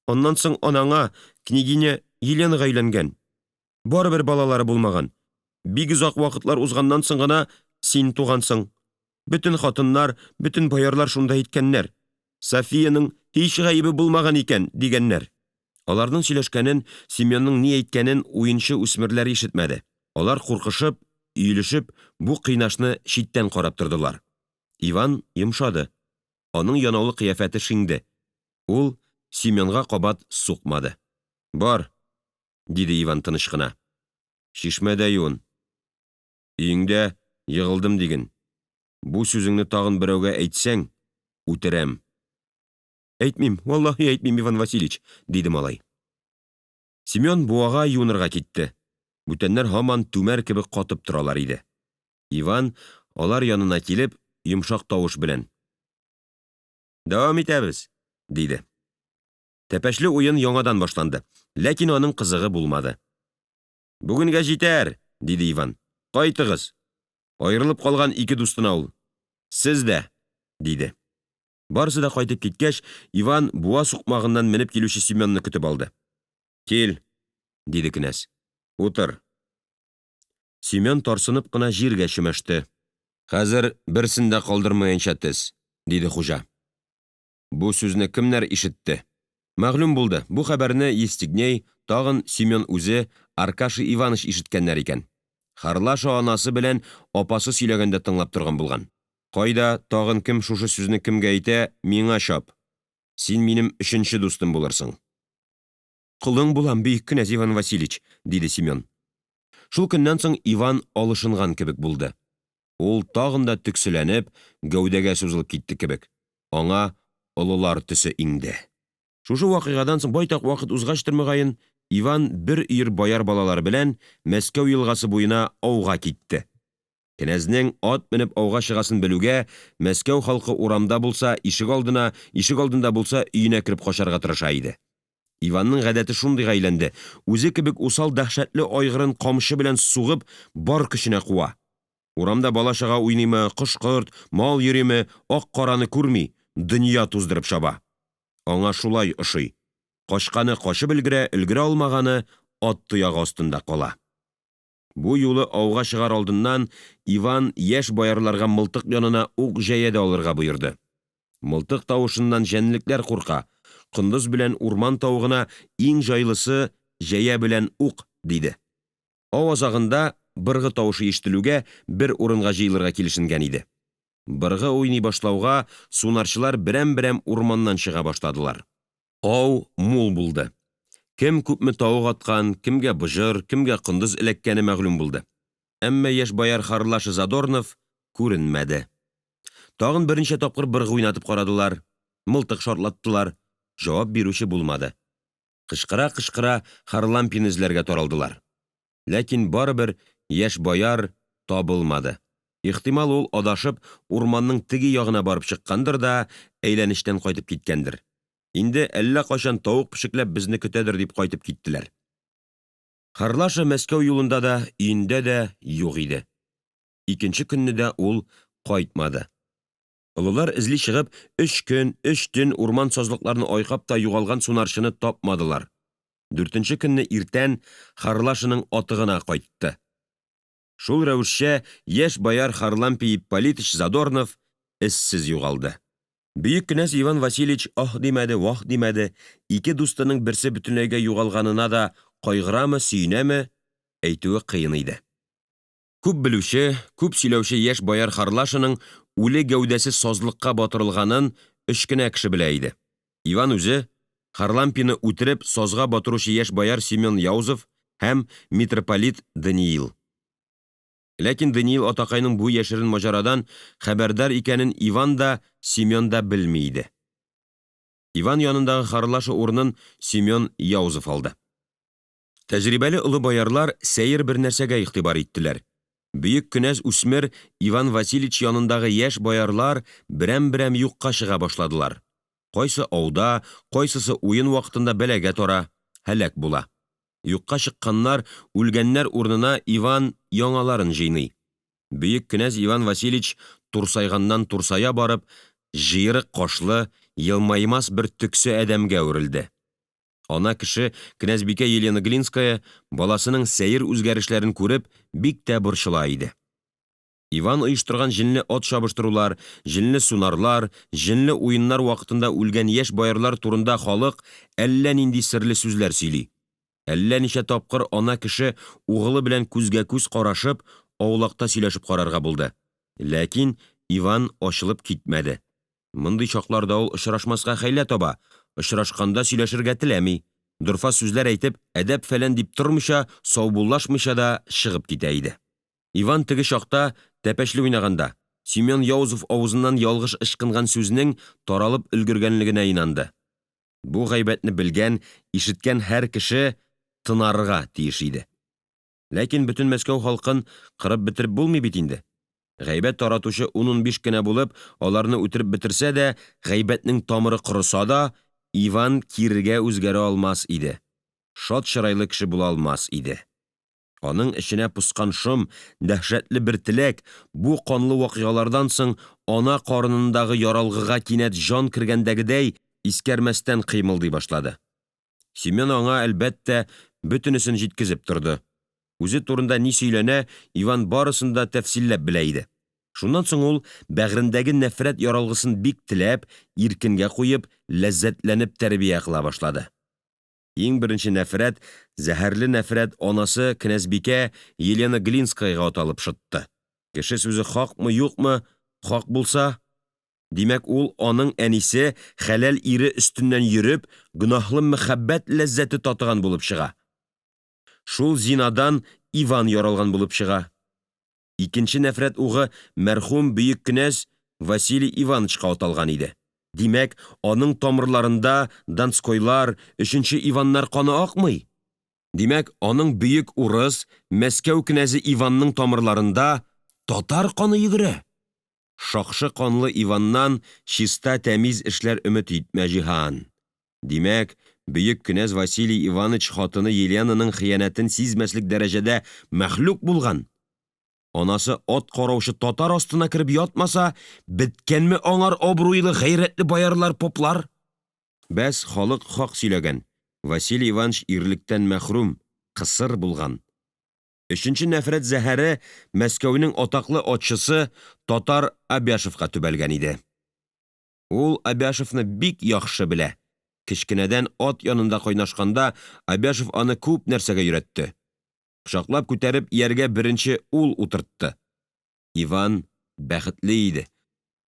Аннан соң анаңа, княгиня Еленага өйләнгән. Барыбер балалары булмаган. Бик озак вакытлар узганнан соң гына син тугансың. Бөтен хатыннар, бөтен боярлар шунда әйткәннәр. Софияның һич гаебе булмаган икән, дигәннәр. Аларның сөйләшкәнен, Семенның ни әйткәнен уенчы үсмерләр ишетмәде. Алар куркышып, өелешеп, бу кыйнашны читтән карап тордылар. Иван йомшады. Аның янаулы кыяфәте шиңде. Ул Семенга кабат сукмады. Бар, диде Иван тыныч кына. Чишмәдә юын. Өеңдә егылдым диген. Бу сүзеңне тагын берәүгә әйтсәң, үтерәм. Әйтмим, валлаһи әйтмим, Иван Васильевич, диде малай. Семен буага юынырга китте. Бүтәннәр һаман түмәр кебек катып торалар иде. Иван, алар янына килеп, йомшак тавыш белән. Дәвам итәбез, диде. Тәпәчле уен яңадан башланды, ләкин аның кызыгы булмады. Бүгенгә җитәр, диде Иван. Кайтыгыз. Аерылып калган ике дустына ул. Сез дә, диде. Барысы да кайтып киткәч, Иван буа сукмагыннан менеп килүче Семенны көтеп алды. Кил, диде кенәз. Утыр. Семен тарсынып кына җиргә чүмәште. Хәзер берсен дә калдырмаенча тез, диде хуҗа. Бу сүзне кемнәр ишетте? Мәгълүм булды, бу хәбәрне Евстигней, тагын Семен үзе, Аркаша Иваныч ишеткәннәр икән. Харлаша анасы белән апасы сөйләгәндә тыңлап торган булган. Кайда, тагын кем шушы сүзне кемгә әйтә, миңа чап. Син минем өченче дустым булырсың. Колың булам, бөек кенәз Иван Васильевич, диде Семен. Шул көннән соң Иван алышынган кебек булды. Ул тагын да төкселәнеп, гәүдәгә сузылып китте кебек, аңа олылар төсе иңде. Шушы вакыйгадан соң байтак вакыт узгачтыр, мөгаен, Иван бер өер бояр балалары белән Мәскәү елгасы буена ауга китте. Кенәзнең ат менеп ауга чыгасын белүгә, Мәскәү халкы урамда булса ишегалдына, ишегалдында булса өенә кереп качарга тырыша иде. Иванның гадәте шундыйга әйләнде, үзе кебек усал дәһшәтле айгырын камчы белән сугып, бар көченә куа. Урамда бала-чага уйныймы, кош-корт, мал йөриме, ак-караны күрми, дөнья туздырып чаба. Аңа шулай ошый. Качканы качып өлгерә, өлгерә алмаганы ат тоягы астында кала. Бу юлы ауга чыгар алдыннан Иван яшь боярларга мылтык янына ук-җәя дә алырга боерды. Мылтык тавышыннан җәнлекләр курка, кондыз белән урман тавыгына иң җайлысы җәя белән ук, диде. Ау азагында, быргы тавышы ишетелүгә, бер урынга җыелырга килешенгән иде. Быргы уйный башлауга, сунарчылар берәм-берәм урманнан чыга башладылар. Ау мул булды. Кем күпме тавык аткан, кемгә боҗыр, кемгә кондыз эләккәне мәгълүм булды. Әмма яшь бояр Харлаша Задорнов күренмәде. Тагын берничә тапкыр быргы уйнатып карадылар, мылтык шартлаттылар, җавап бирүче булмады. Кычкыра-кычкыра Харлампийны эзләргә таралдылар. Ләкин барыбер яшь бояр табылмады. Ихтимал, ул, адашып, урманның теге ягына барып чыккандыр да әйләнечтән кайтып киткәндер. Инде әллә кайчан тавык пешекләп безне көтәдер дип кайтып киттеләр. Харлаша Мәскәү юлында да, өендә дә юк иде. Икенче көнне дә ул кайтмады. Олылар эзли чыгып, өч көн, өч төн урман сазлыкларын айкап та югалган сунарчыны тапмадылар. Дүртенче көнне иртән Харлашаның аты гына кайтты. Шул рәвешчә яшь бояр Харлампий Ипполитыч Задорнов эзсез югалды. Бөек кенәз Иван Васильевич аһ димәде, ваһ димәде, ике дустының берсе бөтенләйгә югалганына да кайгырамы, сөенәме, әйтүе кыен иде. Күп белүче, күп сөйләүче яшь бояр Харлашаның үле гәүдәсе сазлыкка батырылганын өч кенә кеше белә иде. Иван үзе, Харлампийны үтереп сазга батыручы яшь бояр Семен Яузов һәм митрополит Даниил. Ләкин Даниил атакайның бу яшерен маҗарадан хәбәрдар икәнен Иван да, Семен да белми иде. Иван янындагы Харлаша урынын Семен Яузов алды. Тәҗрибәле олы боярлар сәер бер нәрсәгә игътибар иттеләр. Бөек кенәз үсмер Иван Васильевич янындагы яшь боярлар берәмберәм юкка чыга башладылар. Кайсы ауда, кайсысы уен вакытында бәлагә тара, һәлак була. Юкка чыкканнар, үлгәннәр урынына Иван яңаларын җыйный. Бөек кенәз Иван Васильевич турсайганнан турсая барып, җыерык кашлы, елмаймас бер төксе адәмгә әверелде. Ана кеше, кенәзбикә Елена Глинская, баласының сәер үзгәрешләрен күреп, бик тә борчыла иде. Иван оештырган җенле ат чабыштырулар, җенле сунарлар, җенле уеннар вакытында үлгән яшь боярлар турында халык әллә нинди серле сүзләр сөйли. Әллә ничә тапкыр ана кеше угылы белән күзгәкүз карашып, аулакта сөйләшеп карарга булды. Ләкин Иван ачылып китмәде. Мондый чакларда ул очрашмаска хәйлә таба, очрашканда сөйләшергә теләми, дорфа сүзләр әйтеп, әдәпфәлән дип тормыйча, саубуллашмыйча да чыгып китә иде. Иван теге чакта, тәпәчле уйнаганда, Семен Яузов авызыннан ялгыш ычкынган сүзнең таралып өлгергәнлегенә инанды. Бу гайбәтне белгән, ишеткән һәр кеше тынарга тиеш иде. Ләкин бөтен Мәскәү халкын кырып бетереп булмый бит инде. Гайбәт таратучы ун-унбиш кенә булып, аларны үтереп бетерсә дә, гайбәтнең тамыры корыса да, Иван кирегә үзгәрә алмас иде, шат чырайлы кеше була алмас иде. Аның эченә поскан шом, дәһшәтле бер теләк, бу канлы вакыйгалардан соң ана карынындагы яралгыга кинәт җан кергәндәгедәй, искәрмәстән кыймылдый башлады. Семен аңа, әлбәттә, бөтенесен җиткезеп торды. Үзе турында ни сөйләнә, Иван барысын да тәфсилләп белә иде. Шуннан соң ул бәгырендәге нәфрәт яралгысын бик теләп, иркенгә куеп, ләззәтләнеп тәрбия кыла башлады. Иң беренче нәфрәт, зәһәрле нәфрәт анасы кенәзбикә Елена Глинскаяга аталып шытты. Кеше сүзе хакмы, юкмы, хак булса, димәк, ул аның әнисе хәләл ире өстеннән йөреп, гөнаһлы мәхәббәт ләззәте татыган булып чыга. Шул зинадан Иван яралган булып чыга. Икенче нәфрәт угы мәрхүм бөек кенәз Василий Ивановичка аталган иде. Димәк, аның тамырларында Донскойлар, Өченче Иваннар каны акмый. Димәк, аның бөек урыс, Мәскәү кенәзе Иванның тамырларында татар каны йөгерә. Шакшы канлы Иваннан чиста тәмиз эшләр өмет итмә, җиһан. Димәк, бөек кенәз Василий Иванович хатыны Еленаның хыянәтен сизмәслек дәрәҗәдә мәхлук булган. Анасы ат караучы татар астына кереп ятмаса, беткәнме аңар абруйлы, гайрәтле боярлар, поплар? Бәс, халык хак сөйләгән, Василий Иванович ирлектән мәхрүм, кысыр булган. Өченче нәфрәт зәһәре Мәскәүнең атаклы атчысы татар Абяшевка төбәлгән иде. Ул Абяшевны бик яхшы белә. Кечкенәдән ат янында кайнашканда Абяшев аны күп нәрсәгә өйрәтте. Кочаклап күтәреп ияргә беренче ул утыртты. Иван бәхетле иде.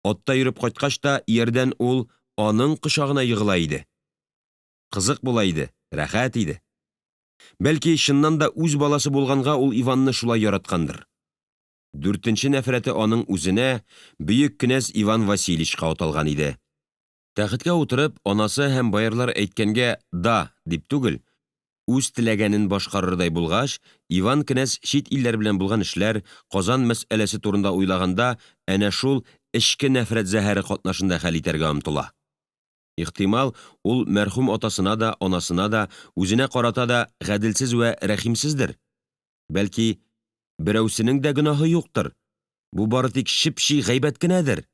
Атта йөреп кайткач та иярдән ул аның кочагына егыла иде. Кызык була иде, рәхәт иде. Бәлки, чыннан да үз баласы булганга ул Иванны шулай яраткандыр. Дүртенче нәфрәте аның үзенә, бөек кенәз Иван Васильевичка аталган иде. Тәхеткә утырып, анасы һәм боярлар әйткәнгә «да» дип түгел, үз теләгәнен башкарырдай булгач, Иван кенәз чит илләр белән булган эшләр, Казан мәсьәләсе турында уйлаганда әнә шул эчке нәфрәт зәһәре катнашында хәл итәргә омтыла. Ихтимал, ул мәрхүм атасына да, анасына да, үзенә карата да гаделсез вә рәхимсездер. Бәлки, берәүсенең дә гөнаһы юктыр. Бу бары тик чеп-чи гайбәт кенәдер.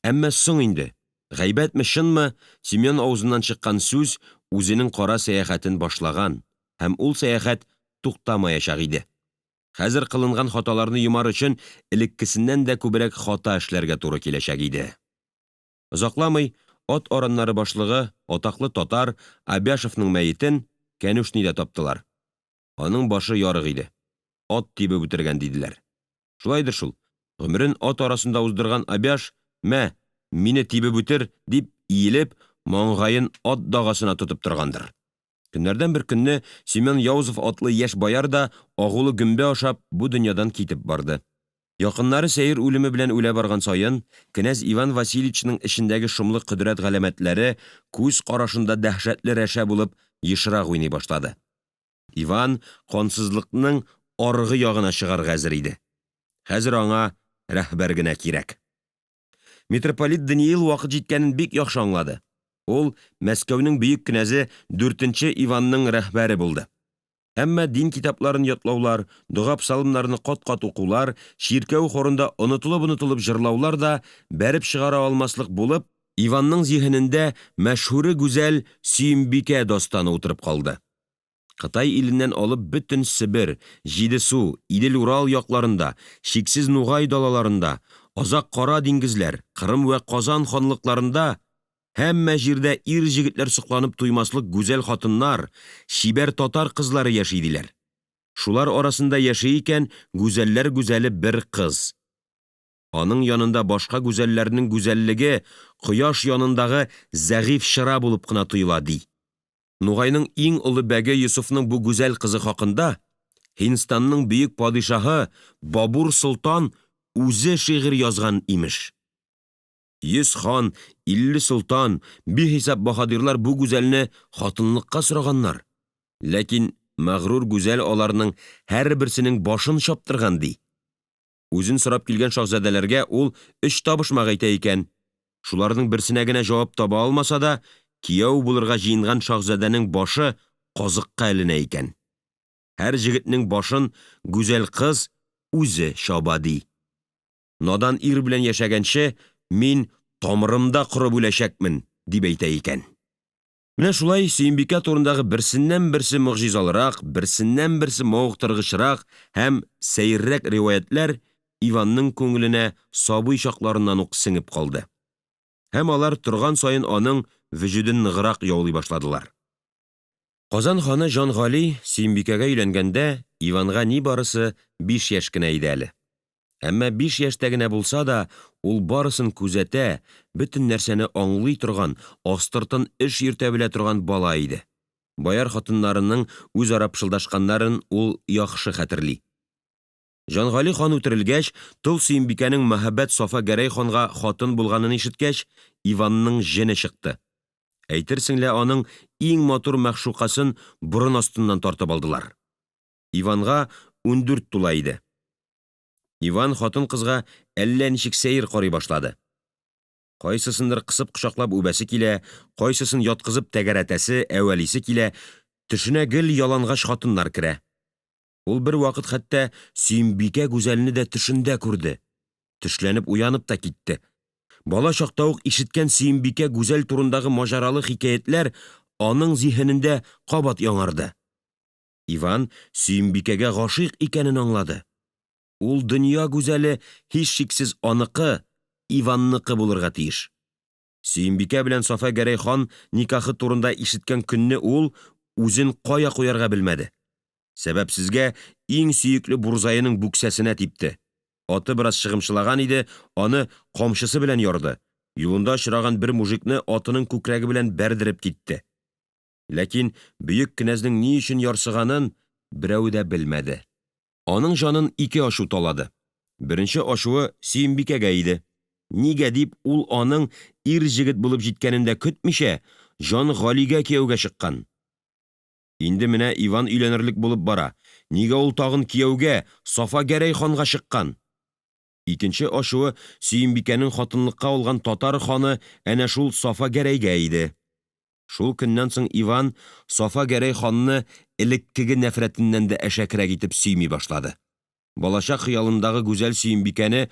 Әмма соң инде, гайбәтме, чынмы, Семен авызыннан чыккан сүз үзенең кара сәяхәтен башлаган, һәм ул сәяхәт туктамаячак иде. Хәзер кылынган хаталарны йомар өчен элеккесеннән дә күбрәк хата эшләргә туры киләчәк иде. Озакламый ат араннары башлыгы, атаклы татар Абяшевның мәетен кәнүшнидә таптылар. Аның башы ярык иде. Ат тибеп үтергән, диделәр. Шулайдыр шул, гомерен ат арасында уздырган Абяш, мә, мине тибеп үтер, дип иелеп, маңгаен ат дагасына тотып торгандыр. Көннәрдән бер көнне Семен Яузов атлы яшь бояр да агулы гөмбә ашап бу дөньядан китеп барды. Якыннары сәер үлеме белән үлә барган саен, кенәз Иван Васильевичның эчендәге шомлы кодрәт галәмәтләре күз карашында дәһшәтле рәшә булып ешрак уйный башлады. Иван кансызлыкның аргы ягына чыгарга әзер иде. Хәзер аңа рәһбәр генә кирәк. Митрополит Даниил вакыт җиткәнен бик яхшы аңлады. Ул Мәскәүнең бөек кенәзе 4 Иванның рәһбәре булды. Әмма дин китапларын ятлаулар, дога псалмнарны кат-кат укулар, чиркәү хорында онытылып-онытылып җырлаулар да бәреп чыгара алмаслык булып, Иванның зиһенендә мәшһүре гүзәл Сөембикә дастаны утырып калды. Кытай иленнән алып бөтен Себер, Җидесу, Идел-Урал якларында, чиксез Нугай далаларында, азак Кара диңгезләр, Кырым вә Казан ханлыкларында һәммә җирдә ир-җегетләр сокланып туймаслык гүзәл хатыннар, чибәр татар кызлары яши диләр. Шулар арасында яши икән гүзәлләр гүзәле бер кыз. Аның янында башка гүзәлләрнең гүзәллеге кояш янындагы зәгыйфь чыра булып кына тоела, ди. Нугайның иң олы бәге Йосыфның бу гүзәл кызы хакында Һиндстанның бөек падишаһы Бабур солтан үзе шигырь язган, имеш. 100 хан, 50 солтан, бихисап баһадирлар бу гүзәлне хатынлыкка сораганнар. Ләкин мәгърур гүзәл аларның һәрберсенең башын чаптырган, ди. Үзен сорап килгән шаһзадәләргә ул өч табышмак әйтә икән. Шуларның берсенә генә җавап таба алмаса да, кияү булырга җыенган шаһзадәнең башы казыкка эленә икән. Һәр җегетнең башын гүзәл кыз үзе чаба, ди. Надан ир белән яшәгәнче, мин тамырымда корып үләчәкмен, дип әйтә икән. Менә шулай Сөембикә турындагы берсеннән-берсе могҗизалырак, берсеннән-берсе мавыктыргычрак һәм сәеррәк риваятьләр Иванның күңеленә сабый чакларыннан ук сеңеп калды. Һәм алар торган саен аның вөҗүден ныграк яулый башладылар. Казан ханы Җан Гали Сөембикәгә өйләнгәндә Иванга нибарысы 5 яшь кенә иде әле. Әмма 5 яшьтә генә булса да, ул барысын күзәтә, бөтен нәрсәне аңлый торган, астыртын эш йөртә белә торган бала иде. Бояр хатыннарының үзара пышылдашканнарын ул яхшы хәтерли. Җангали хан үтерелгәч, Тол Сөембикәнең мәһабәт Сафа Гәрәй ханга хатын булганын ишеткәч, Иванның җене чыкты. Әйтерсең лә аның иң матур мәгъшукасын борын астыннан тартып алдылар. Иванга 14 тула иде. Иван хатынкызга әллә ничек сәер карый башлады. Кайсысындыр кысып кочаклап үбәсе килә, кайсысын яткызып тәгәрәтәсе, әвәлисе килә, төшенә гел ялангач хатыннар керә. Ул бервакыт хәтта Сөембикә гүзәлне дә төшендә күрде. Төшләнеп уянып та китте. Бала чакта ук ишеткән Сөембикә гүзәл турындагы маҗаралы хикәятләр аның зиһенендә кабат яңарды. Иван Сөембикәгә гашыйк икәнен аңлады. Ул дөнья гүзәле һичшиксез аныкы, Иванныкы булырга тиеш. Сөембикә белән Сафа Гәрәй хан никахы турында ишеткән көнне ул үзен кая куярга белмәде. Сәбәпсезгә иң сөекле бурзаеның бүксәсенә типте. Аты бераз чыгымчылаган иде, аны камчысы белән ярды, юлында очраган бер мужикны атының күкрәге белән бәрдереп китте. Ләкин бөек кенәзнең ни өчен ярсыганын берәү дә белмәде. Аның җанын ике ачу талады. Беренче ачуы Сөембикәгә иде. Нигә дип ул аның ир-җегет булып җиткәнен дә көтмичә, Җан Галигә кияүгә чыккан? Инде менә Иван өйләнерлек булып бара, нигә ул тагын кияүгә Сафа Гәрәй ханга чыккан? Икенче ачуы Сөембикәнең хатынлыкка алган татар ханы әнә шул Сафа Гәрәйгә иде. Шул көннән соң Иван Сафа Гәрәй ханны элеккеге нәфрәтеннән дә әшәкерәк итеп сөйми башлады. Балачак хыялындагы гүзәл Сөембикәне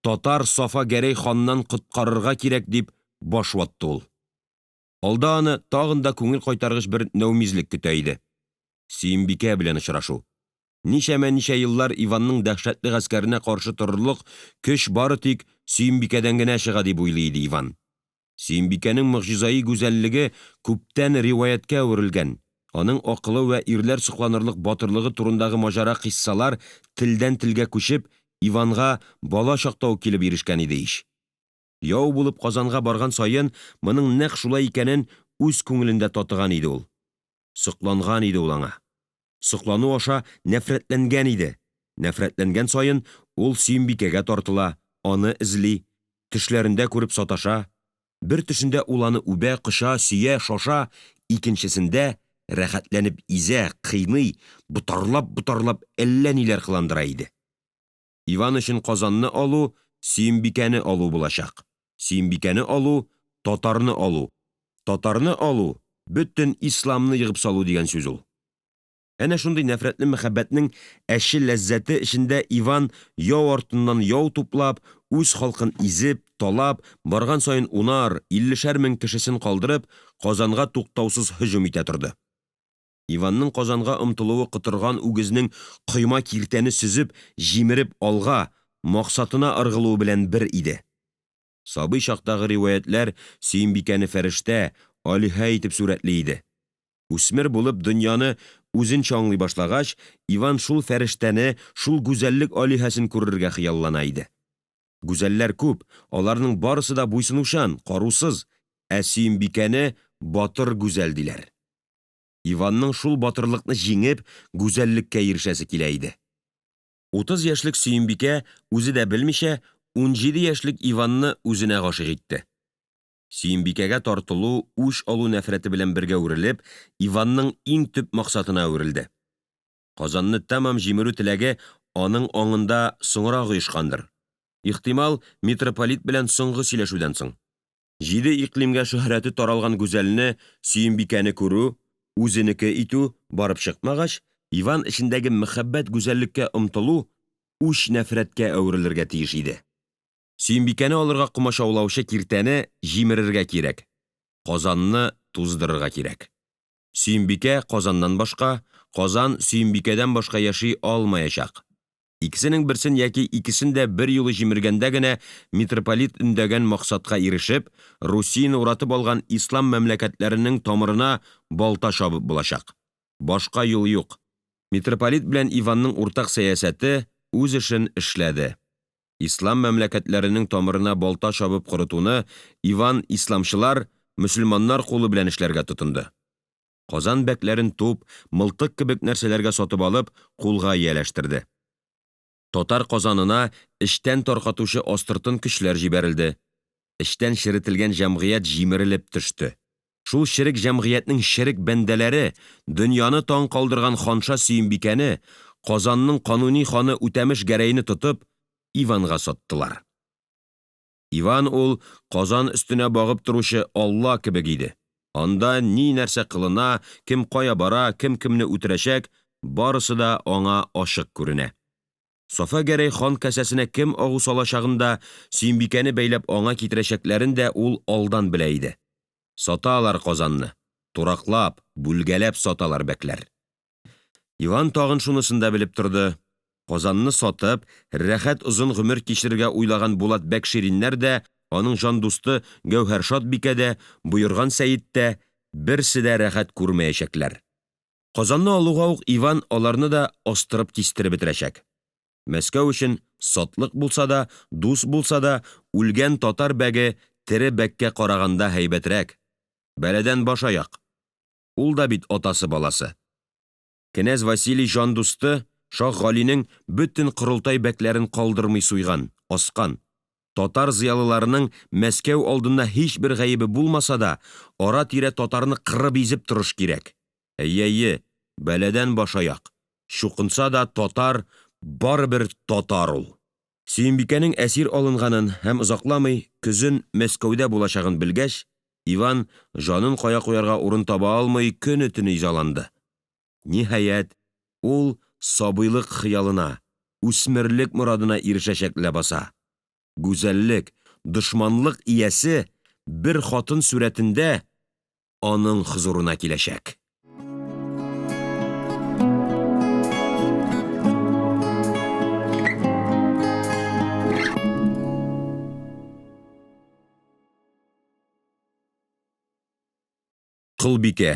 татар Сафа Гәрәй ханнан коткарырга кирәк дип баш ватты ул. Алда аны тагын да күңел кайтаргыч бер нәүмизлек көтә иде. Сөембикә белән очрашу. Ничәмә-ничә еллар Иванның дәһшәтле гаскәренә каршы торырлык көч бары тик Сөембикәдән генә чыга дип уйлый иде Иван. Сөембикәнең могҗизаи гүзәллеге күптән риваятькә әверелгән, аның акылы вә ирләр сокланырлык батырлыгы турындагы маҗара-кыйссалар телдән-телгә күчеп, Иванга бала чакта ук килеп ирешкән иде ич. Яу булып Казанга барган саен моның нәкъ шулай икәнен үз күңелендә татыган иде ул. Сокланган иде ул аңа. Соклану аша нәфрәтләнгән иде. Нәфрәтләнгән саен ул Сөембикәгә тартыла, аны эзли, төшләрендә күреп саташа. Бер төшендә ул аны үбә, коча, сөя, шаша, икенчесендә рәхәтләнеп изә, кыйный, ботарлап-ботарлап әллә ниләр кыландыра иде. Иван өчен Казанны алу Сөембикәне алу булачак. Сөембикәне алу, татарны алу. Татарны алу, бөтен исламны егып салу дигән сүз ул. Әнә шундый нәфрәтле мәхәббәтнең әче ләззәте эчендә Иван яу артыннан яу туплап, үз халкын изеп, талап, барган саен унар, иллешәр мең кешесен калдырып, Казанга туктаусыз һөҗүм итә торды. Иванның Казанга омтылуы котырган үгезнең койма-киртәне сөзеп, җимереп алга, максатына ыргылуы белән бер иде. Сабый чактагы риваятьләр Сөембикәне фәрештә, алиһә итеп сурәтли иде. Үсмер булып дөньяны үзенчә аңлый башлагач, Иван шул фәрештәне, шул гүзәллек алиһәсен күрергә хыяллана иде. Гүзәлләр күп, аларның барысы да буйсынучан, карусыз, ә Сөембикәне батыр гүзәл диләр. Иванның шул батырлыкны җиңеп, гүзәллеккә ирешәсе килә иде. 30 яшьлек Сөембикә, үзе дә белмичә, 17 яшьлек Иванны үзенә гашыйк итте. Сөембикәгә тартылу, үч алу нәфрәте белән бергә үрелеп, Иванның иң төп максатына әверелде. Казанны тәмам җимерү теләге аның аңында соңрак оешкандыр. Ихтимал, митрополит белән соңгы сөйләшүдән соң. Җиде икълимгә шөһрәте таралган гүзәлне, Сөембикәне күрү, үзенеке итү барып чыкмагач, Иван эчендәге мәхәббәт гүзәллеккә омтылу үч-нәфрәткә әверелергә тиеш иде. Сөембикәне алырга комачаулаучы киртәне җимерергә кирәк, Казанны туздырырга кирәк. Сөембикә Казаннан башка, Казан Сөембикәдән башка яши алмаячак. Икесенең берсен яки икесен дә берьюлы җимергәндә генә митрополит өндәгән максатка ирешеп, Русияне уратып алган ислам мәмләкәтләренең тамырына балта чабып булачак. Башка юл юк. Митрополит белән Иванның уртак сәясәте үз эшен эшләде. Ислам мәмләкәтләренең тамырына балта чабып корытуны Иван исламчылар, мөселманнар кулы белән эшләргә тотынды. Казан бәкләрен туп, мылтык кебек нәрсәләргә сатып алып, кулга ияләштерде. Татар Казанына эчтән таркатучы астыртын көчләр җибәрелде, эчтән черетелгән җәмгыять җимерелеп төште. Шул черек җәмгыятьнең черек бәндәләре дөньяны таң калдырган ханша Сөембикәне, Казанның кануни ханы Үтәмеш Гәрәйне тотып, Иванга саттылар. Иван ул Казан өстенә багып торучы Алла кебек иде, анда нинәрсә кылына, кем кая бара, кем кемне үтерәчәк барысы да аңа ачык күренә. Сафа Гәрәй хан касәсенә кем агу салачагын да, Сөембикәне бәйләп аңа китерәчәкләрен дә ул алдан белә иде. Саталар Казанны, тураклап, бүлгәләп саталар бәкләр. Иван тагын шунысын да белеп торды Казанны сатып, рәхәт озын гомер кичерергә уйлаган Булат бәк Шириннәр дә, аның җан дусты Гәүһәршад бикә дә, Боерган Сәет тә берсе дә рәхәт күрмәячәкләр. Казанны алуга ук Иван аларны да астырып-кистереп бетерәчәк. Мәскәү өчен сатлык булса да, дус булса да, үлгән татар бәге тере бәккә караганда һәйбәтрәк. Бәладән башаяк. Ул да бит атасы баласы. Кенәз Василий җан дусты Шаһ Галинең бөтен корылтай бәкләрен калдырмый суйган, аскан. Татар зыялыларының Мәскәү алдында һичбер гаебе булмаса да, ара-тирә татарны кырыпизеп торыш кирәк. Әйе, әйе, бәладән башаяк. Чукынса да татар барыбер татар ул. Сөембикәнең әсир алынганын һәм озакламый, көзен Мәскәүдә булачагын белгәч, Иван җанын кая куярга урын таба алмый көнетөне изаланды. Ниһаять, ул сабыйлык хыялына, үсмерлек морадына ирешәчәк ләбаса! Гүзәллек, дошманлык иясе бер хатын сурәтендә аның хозурына киләчәк. Колбикә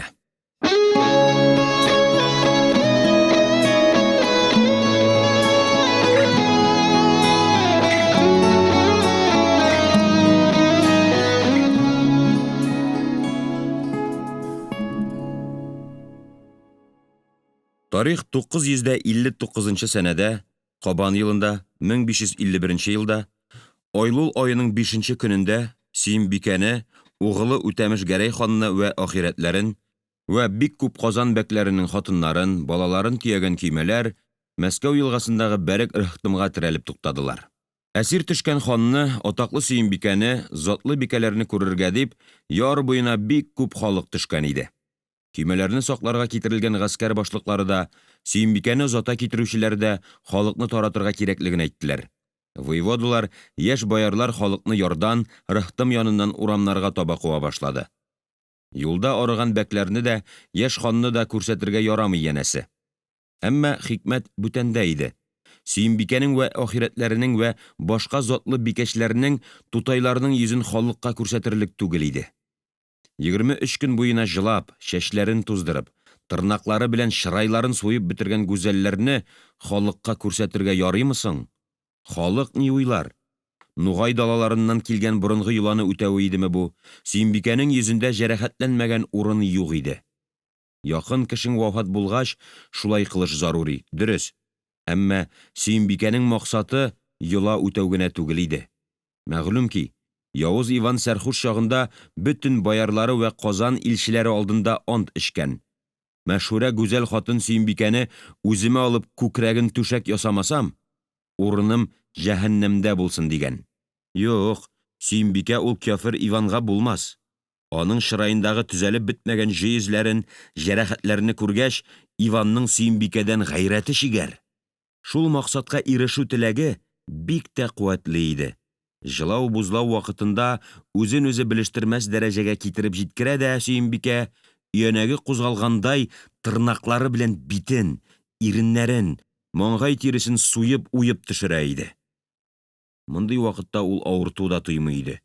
Тарих 959 сәнәдә, Кабан елында, 1551 елда, Айлул аеның бишенче көнендә Сөембикәне, угылы Үтәмеш Гәрәй ханны вә ахирәтләрен, вә бик күп Казан бәкләренең хатыннарын, балаларын төягән көймәләр Мәскәү елгасындагы Бәрек Рыхтымга терәлеп туктадылар. Әсир төшкән ханны, атаклы Сөембикәне, затлы бикәләрне күрергә дип, яр буена бик күп халык төшкән иде. Көймәләрне сакларга китерелгән гаскәр башлыклары да, Сөембикәне озата китерүчеләр дә халыкны таратырга кирәклеген әйттеләр. Воеводалар, яшь боярлар халыкны ярдан, Рыхтым яныннан урамнарга таба куа башлады. Юлда арыган бәкләрне дә, яшь ханны да күрсәтергә ярамый янәсе. Әмма хикмәт бүтәндә иде. Сөембикәнең вә ахирәтләренең вә башка затлы бикәчләрнең, тутайларның йөзен халыкка күрсәтерлек түгел иде. 23 көн буена җылап, чәчләрен туздырып, тырнаклары белән чырайларын суеп бетергән гүзәлләрне халыкка күрсәтергә ярыймы соң? Халык ни уйлар? Нугай далаларыннан килгән борынгы йоланы үтәве идеме бу? Сөембикәнең йөзендә җәрәхәтләнмәгән урын юк иде. Якын кешең вафат булгач, шулай кылыш зарури, дөрес. Әмма Сөембикәнең максаты йола үтәү генә түгел иде. Мәгълүм ки, Явыз Иван сәрхуш чагында бөтен боярлары вә Казан илчеләре алдында ант эчкән. Мәшһүрә гүзәл хатын Сөембикәне үземә алып күкрәген түшәк ясамасам, урыным җәһәннәмдә булсын дигән. Юк, Сөембикә ул кяфер Иванга булмас. Аның чыраендагы төзәлеп бетмәгән җөй эзләрен, җәрәхәтләрне күргәч, Иванның Сөембикәдән гайрәте чигәр. Шул максатка ирешү теләге бик тә куәтле иде. Җылау-бузлау вакытында үзен-үзе белештермәс дәрәҗәгә китереп җиткерә дә Сөембикә, өянәге кузгалгандай тырнаклары белән битен, иреннәрен, маңгай тиресен суеп-уеп төшерә иде. Мондый вакытта ул авырту да тоймый иде.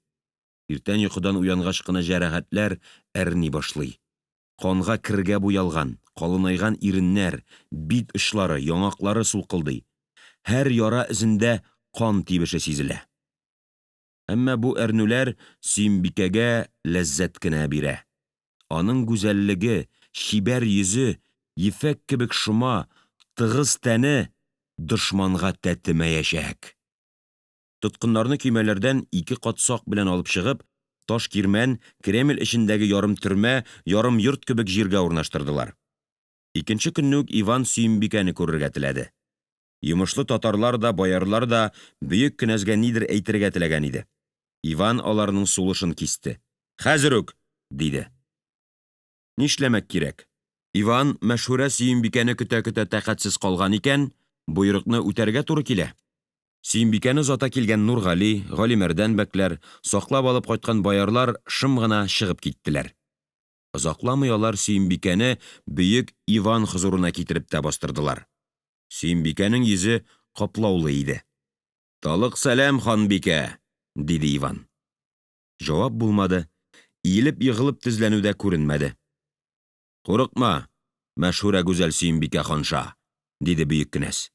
Иртән йокыдан уянгач кына җәрәхәтләр әрни башлый. Канга кергә буялган, калынайган иреннәр, бит очлары, яңаклары сулкылдый. Һәр яра эзендә кан тибеше сизелә. Әмма бу әрнүләр Сөембикәгә ләззәт кенә бирә. Аның гүзәллеге, чибәр йөзе, ефәк кебек шома, тыгыз тәне... дошманга тәтемәячәк. Тоткыннарны көймәләрдән ике кат сак белән алып чыгып, таш кирмән, Кремль эчендәге ярым төрмә, ярым йорт кебек җиргә урнаштырдылар. Икенче көнне үк Иван Сөембикәне күрергә теләде. Йомышлы татарлар да, боярлар да бөек кенәзгә нидер әйтергә теләгән иде. Иван аларның сулышын кисте. Хәзер үк! диде. Нишләмәк кирәк? Иван мәшһүрә Сөембикәне көтә-көтә тәкатьсез калган икән, боерыкны үтәргә туры килә. Сөембикәне озата килгән Нургали, Галимәрдән бәкләр, саклап алып кайткан боярлар шым гына чыгып киттеләр. Озакламый алар Сөембикәне бөек Иван хозурына китереп тә бастырдылар. Сөембикәнең йөзе каплаулы иде. Талык сәлам, ханбикә! диде Иван. Җавап булмады, иелеп-егылып тезләнү дә күренмәде. Курыкма, мәшһүрә гүзәл Сөембикә ханша, диде бөек кенәз.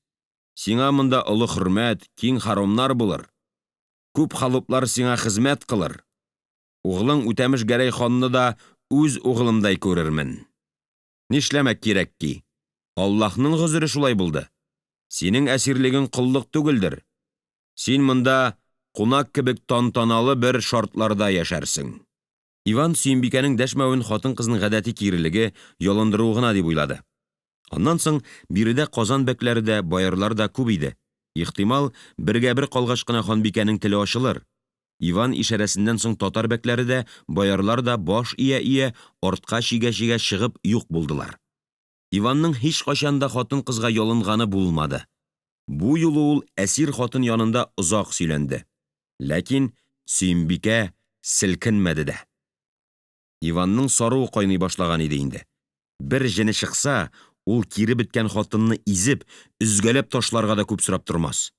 Сиңа монда олы хөрмәт, киң хоромнар булыр. Күп холоплар сиңа хезмәт кылыр. Углың Үтәмеш Гәрәй ханны да үз угылымдай күрермен. Нишләмәк кирәк ки, Аллаһның гозере шулай булды. Синең әсирлегең коллык түгелдер. Син монда кунак кебек тантаналы бер шартларда яшәрсең. Иван Сөембикәнең дәшмәвен хатын-кызның гадәти кирелеге, ялындыруы гына дип уйлады. Аннан соң биредә Казан бәкләре дә, боярлар да күп иде. Ихтимал, бергә-бер калгач кына ханбикәнең теле ачылыр. Иван ишарәсеннән соң татар бәкләре дә, боярлар да баш ия-ия, артка чигә-чигә чыгып юк булдылар. Иванның һичкайчан да хатын-кызга ялынганы булмады. Бу юлы ул әсир хатын янында озак сөйләнде. Ләкин Сөембикә селкенмәде дә. Иванның саруы кайный башлаган иде инде. Бер җене чыкса, ул кире беткән хатынны изеп, өзгәләп ташларга да күп сорап тормас.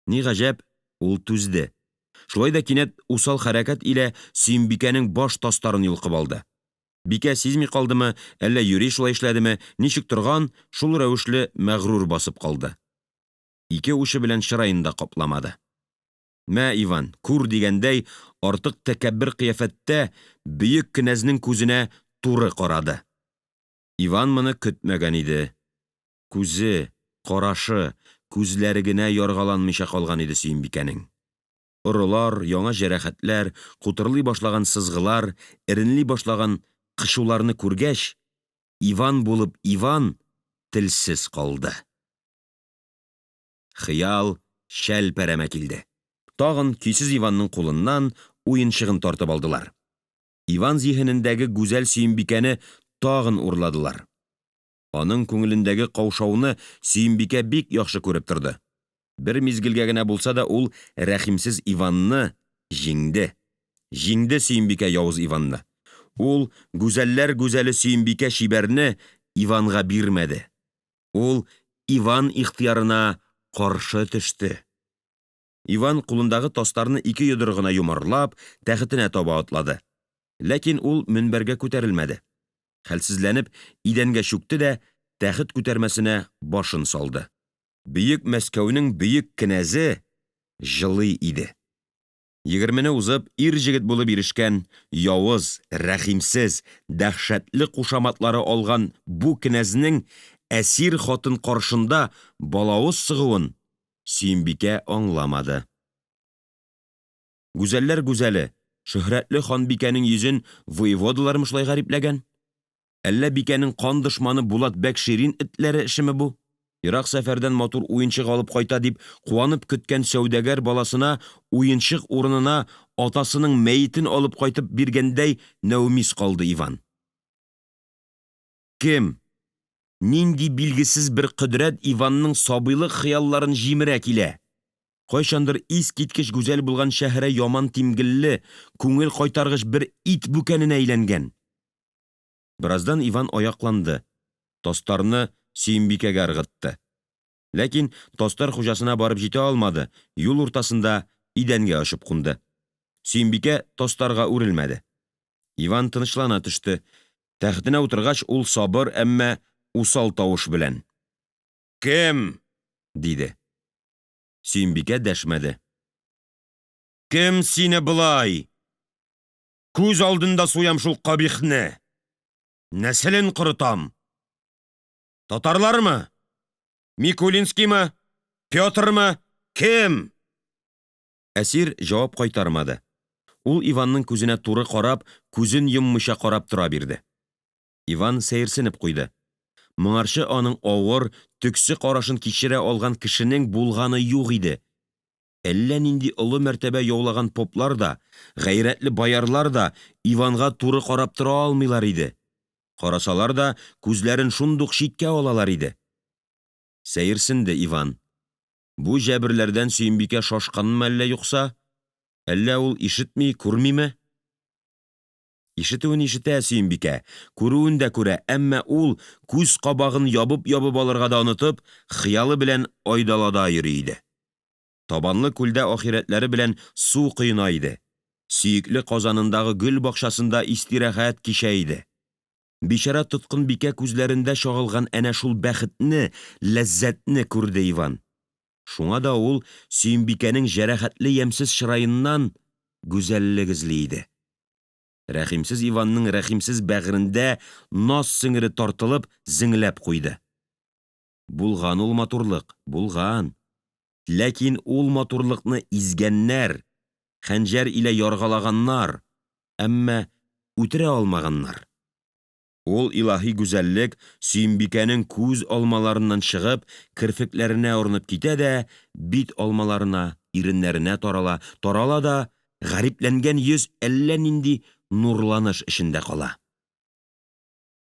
Ни гаҗәп, ул түзде. Шулай да кинәт усал хәрәкәт илә Сөембикәнең баш тастарын йолкып алды. Бикә сизми калдымы, әллә юри шулай эшләдеме, ничек торган, шул рәвешле мәгърур басып калды. Ике учы белән чыраен да капламады. Мә, Иван, күр дигәндәй, артык тәкәббер кыяфәттә бөек кенәзнең күзенә туры карады. Иван моны көтмәгән иде. Күзе, карашы, күзләре генә яргаланмыйча калган иде Сөембикәнең. Орылар, яңа җәрәхәтләр, кутырлый башлаган сызгылар, эренли башлаган кычуларны күргәч, Иван булып Иван телсез калды. Хыял чәлпәрәмә килде. Тагын көйсез Иванның кулыннан уенчыгын тартып алдылар. Иван зиһенендәге гүзәл Сөембикәне тагын урладылар. Аның күңелендәге каушауны Сөембикә бик яхшы күреп торды. Бер мизгелгә генә булса да ул рәхимсез Иванны җиңде. Җиңде Сөембикә явыз Иванны. Ул гүзәлләр гүзәле Сөембикә чибәрне Иванга бирмәде. Ул Иван ихтыярына каршы төште. Иван кулындагы тастарны ике йодрыгына йомарлап, тәхетенә таба атлады. Ләкин ул мөнбәргә күтәрелмәде. Хәлсезләнеп, идәнгә чүкте дә тәхет күтәрмәсенә башын салды. Бөек Мәскәүнең бөек кенәзе җылый иде. Егермене узып, ир-җегет булып ирешкән, явыз, рәхимсез, дәһшәтле кушаматлары алган бу кенәзнең әсир хатын каршында балавыз сыгуын Сөембикә аңламады. Гүзәлләр гүзәле, шөһрәтле ханбикәнең йөзен воеводалармы шулай гарипләгән? Әллә бикәнең кан дошманы Булат бәк Ширин этләре эшеме бу? Ерак сәфәрдән матур уенчык алып кайта дип куанып көткән сәүдәгәр баласына уенчык урынына атасының мәетен алып кайтып биргәндәй нәүмиз калды Иван. Кем, нинди билгесез бер кодрәт Иванның сабыйлык хыялларын җимерә килә? Кайчандыр искиткеч гүзәл булган шәһрә яман тимгелле, күңел кайтаргыч бер ит бүкәненә әйләнгән. Бераздан Иван аякланды, тастарны Сөембикәгә ыргытты. Ләкин тастар хуҗасына барып җитә алмады, юл уртасында идәнгә очып кунды. Сөембикә тастарга үрелмәде. Иван тынычлана төште. Тәхетенә утыргач, ул сабыр, әмма усал тавыш белән Кем? диде. Сөембикә дәшмәде. Кем сине болай? Күз алдында суям шул кабихне! Нәселен корытам! Татарлармы? Микулинскиймы? Петрмы? Кем? Әсир җавап кайтармады. Ул Иванның күзенә туры карап, күзен йоммыйча карап тора бирде. Иван сәерсенеп куйды. Моңарчы аның авыр, төксе карашын кичерә алган кешенең булганы юк иде. Әллә нинди олы мәртәбә яулаган поплар да, гайрәтле боярлар да Иванга туры карап тора алмыйлар иде. Карасалар да, күзләрен шундук читкә алалар иде. Сәерсенде Иван. Бу җәберләрдән Сөембикә шашканмы әллә юкса? Әллә ул ишетми, күрмиме? Ишетүен ишетә Сөембикә, күрүен дә күрә, әмма ул, күз кабагын ябып-ябып алырга да онытып, хыялы белән айдалада йөри иде. Табанлы күлдә ахирәтләре белән су коена иде. Сөекле Казанындагы гөл бакчасында истирахәт кичә иде. Бичара тоткын бикә күзләрендә чагылган әнә шул бәхетне, ләззәтне күрде Иван. Шуңа да ул Сөембикәнең җәрәхәтле ямьсез чыраеннан гүзәллек эзли иде. Рәхимсез Иванның рәхимсез бәгырендә наз сеңере тартылып, зеңләп куйды. Булган ул матурлык, булган. Ләкин ул матурлыкны изгәннәр, хәнҗәр илә яргалаганнар, әмма үтерә алмаганнар. Ул илаһи гүзәллек Сөембикәнең күз алмаларыннан чыгып, керфекләренә орынып китә дә бит алмаларына, иреннәренә тарала, тарала да гарипләнгән йөз әллә нинди нурланыш эчендә кала.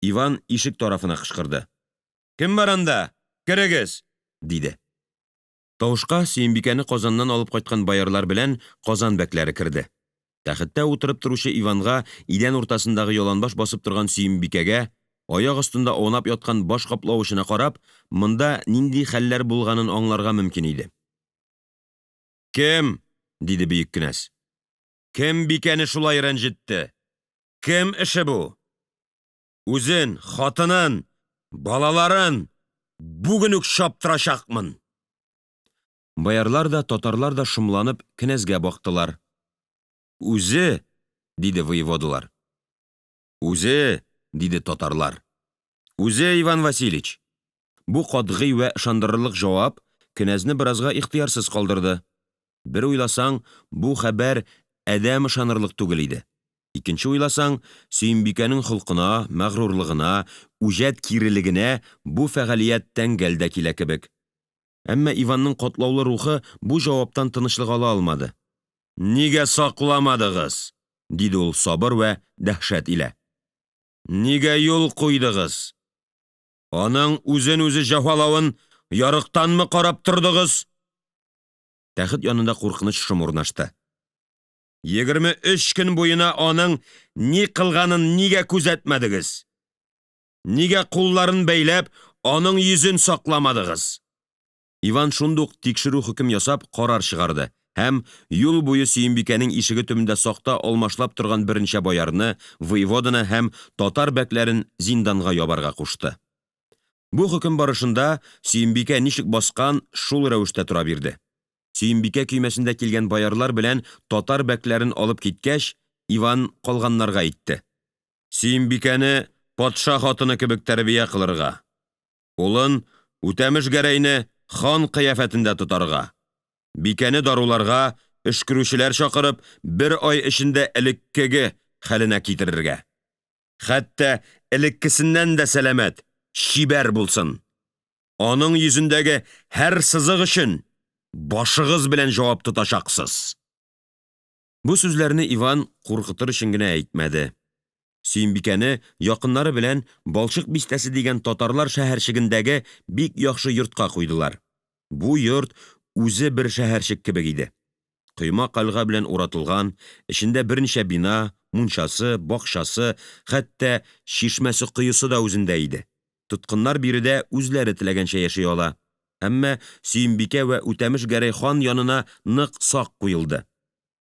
Иван ишек тарафына кычкырды. Кем бар анда? Керегез! диде. Тавышка Сөембикәне Казаннан алып кайткан боярлар белән Казан бәкләре керде. Тәхеттә утырып торучы Иванга, идән уртасындагы яланбаш басып торган Сөембикәгә, аяк астында аунап яткан баш каплавычына карап, монда нинди хәлләр булганын аңларга мөмкин иде. Кем? диде бөек кенәз. Кем бикәне шулай рәнҗетте? Кем эше бу? Үзен, хатынын, балаларын бүген үк чаптырачакмын! Боярлар да, татарлар да шомланып кенәзгә бактылар. Үзе! диде воеводалар. Үзе! диде татарлар. Үзе, Иван Васильевич! Бу катгый вә ышандырырлык җавап кенәзне беразга ихтыярсыз калдырды. Бер уйласаң, бу хәбәр адәм ышанырлык түгел иде. Икенче уйласаң, Сөембикәнең холкына, мәгърурлыгына, үҗәт кирелегенә бу фәгалиять тәңгәл дә килә кебек. Әмма Иванның катлаулы рухы бу җаваптан тынычлык ала алмады. Нигә сакламадыгыз? диде ул сабыр вә дәһшәт илә. Нигә юл куйдыгыз? Аның үзен-үзе җәфалавын ярыктанмы карап тордыгыз? Тәхет янында куркыныч шом урнашты. 23 көн буена аның ни кылганын нигә күзәтмәдегез? Нигә кулларын бәйләп, аның йөзен сакламадыгыз? Иван шундук тикшерү-хөкем ясап, карар чыгарды һәм юл буе Сөембикәнең ишеге төбендә сакта алмашлап торган берничә боярны, воеводаны һәм татар бәкләрен зинданга ябарга кушты. Бу хөкем барышында Сөембикә ничек баскан, шул рәвештә тора бирде. Сөембикә көймәсендә килгән боярлар белән татар бәкләрен алып киткәч, Иван калганнарга әйтте. Сөембикәне патша хатыны кебек тәрбия кылырга. Улын, Үтәмеш Гәрәйне хан кыяфәтендә тотарга. Бикәне даруларга, өшкерүчеләр чакырып, бер ай эчендә элеккеге хәленә китерергә. Хәтта элеккесеннән дә сәламәт, чибәр булсын. Аның йөзендәге һәр сызык өчен башыгыз белән җавап тотачаксыз. Бу сүзләрне Иван куркытыр өчен генә әйтмәде. Сөембикәне якыннары белән Балчык бистәсе дигән татарлар шәһәрчегендәге бик яхшы йортка куйдылар. Бу йорт үзе бер шәһәрчек кебек иде. Койма кальга белән уратылган, эчендә берничә бина, мунчасы, бакчасы, хәтта чишмәсе-коесы да үзендә иде. Тоткыннар биредә үзләре теләгәнчә яши ала. Әмма Сөембикә вә Үтәмеш Гәрәй хан янына нык сак куелды.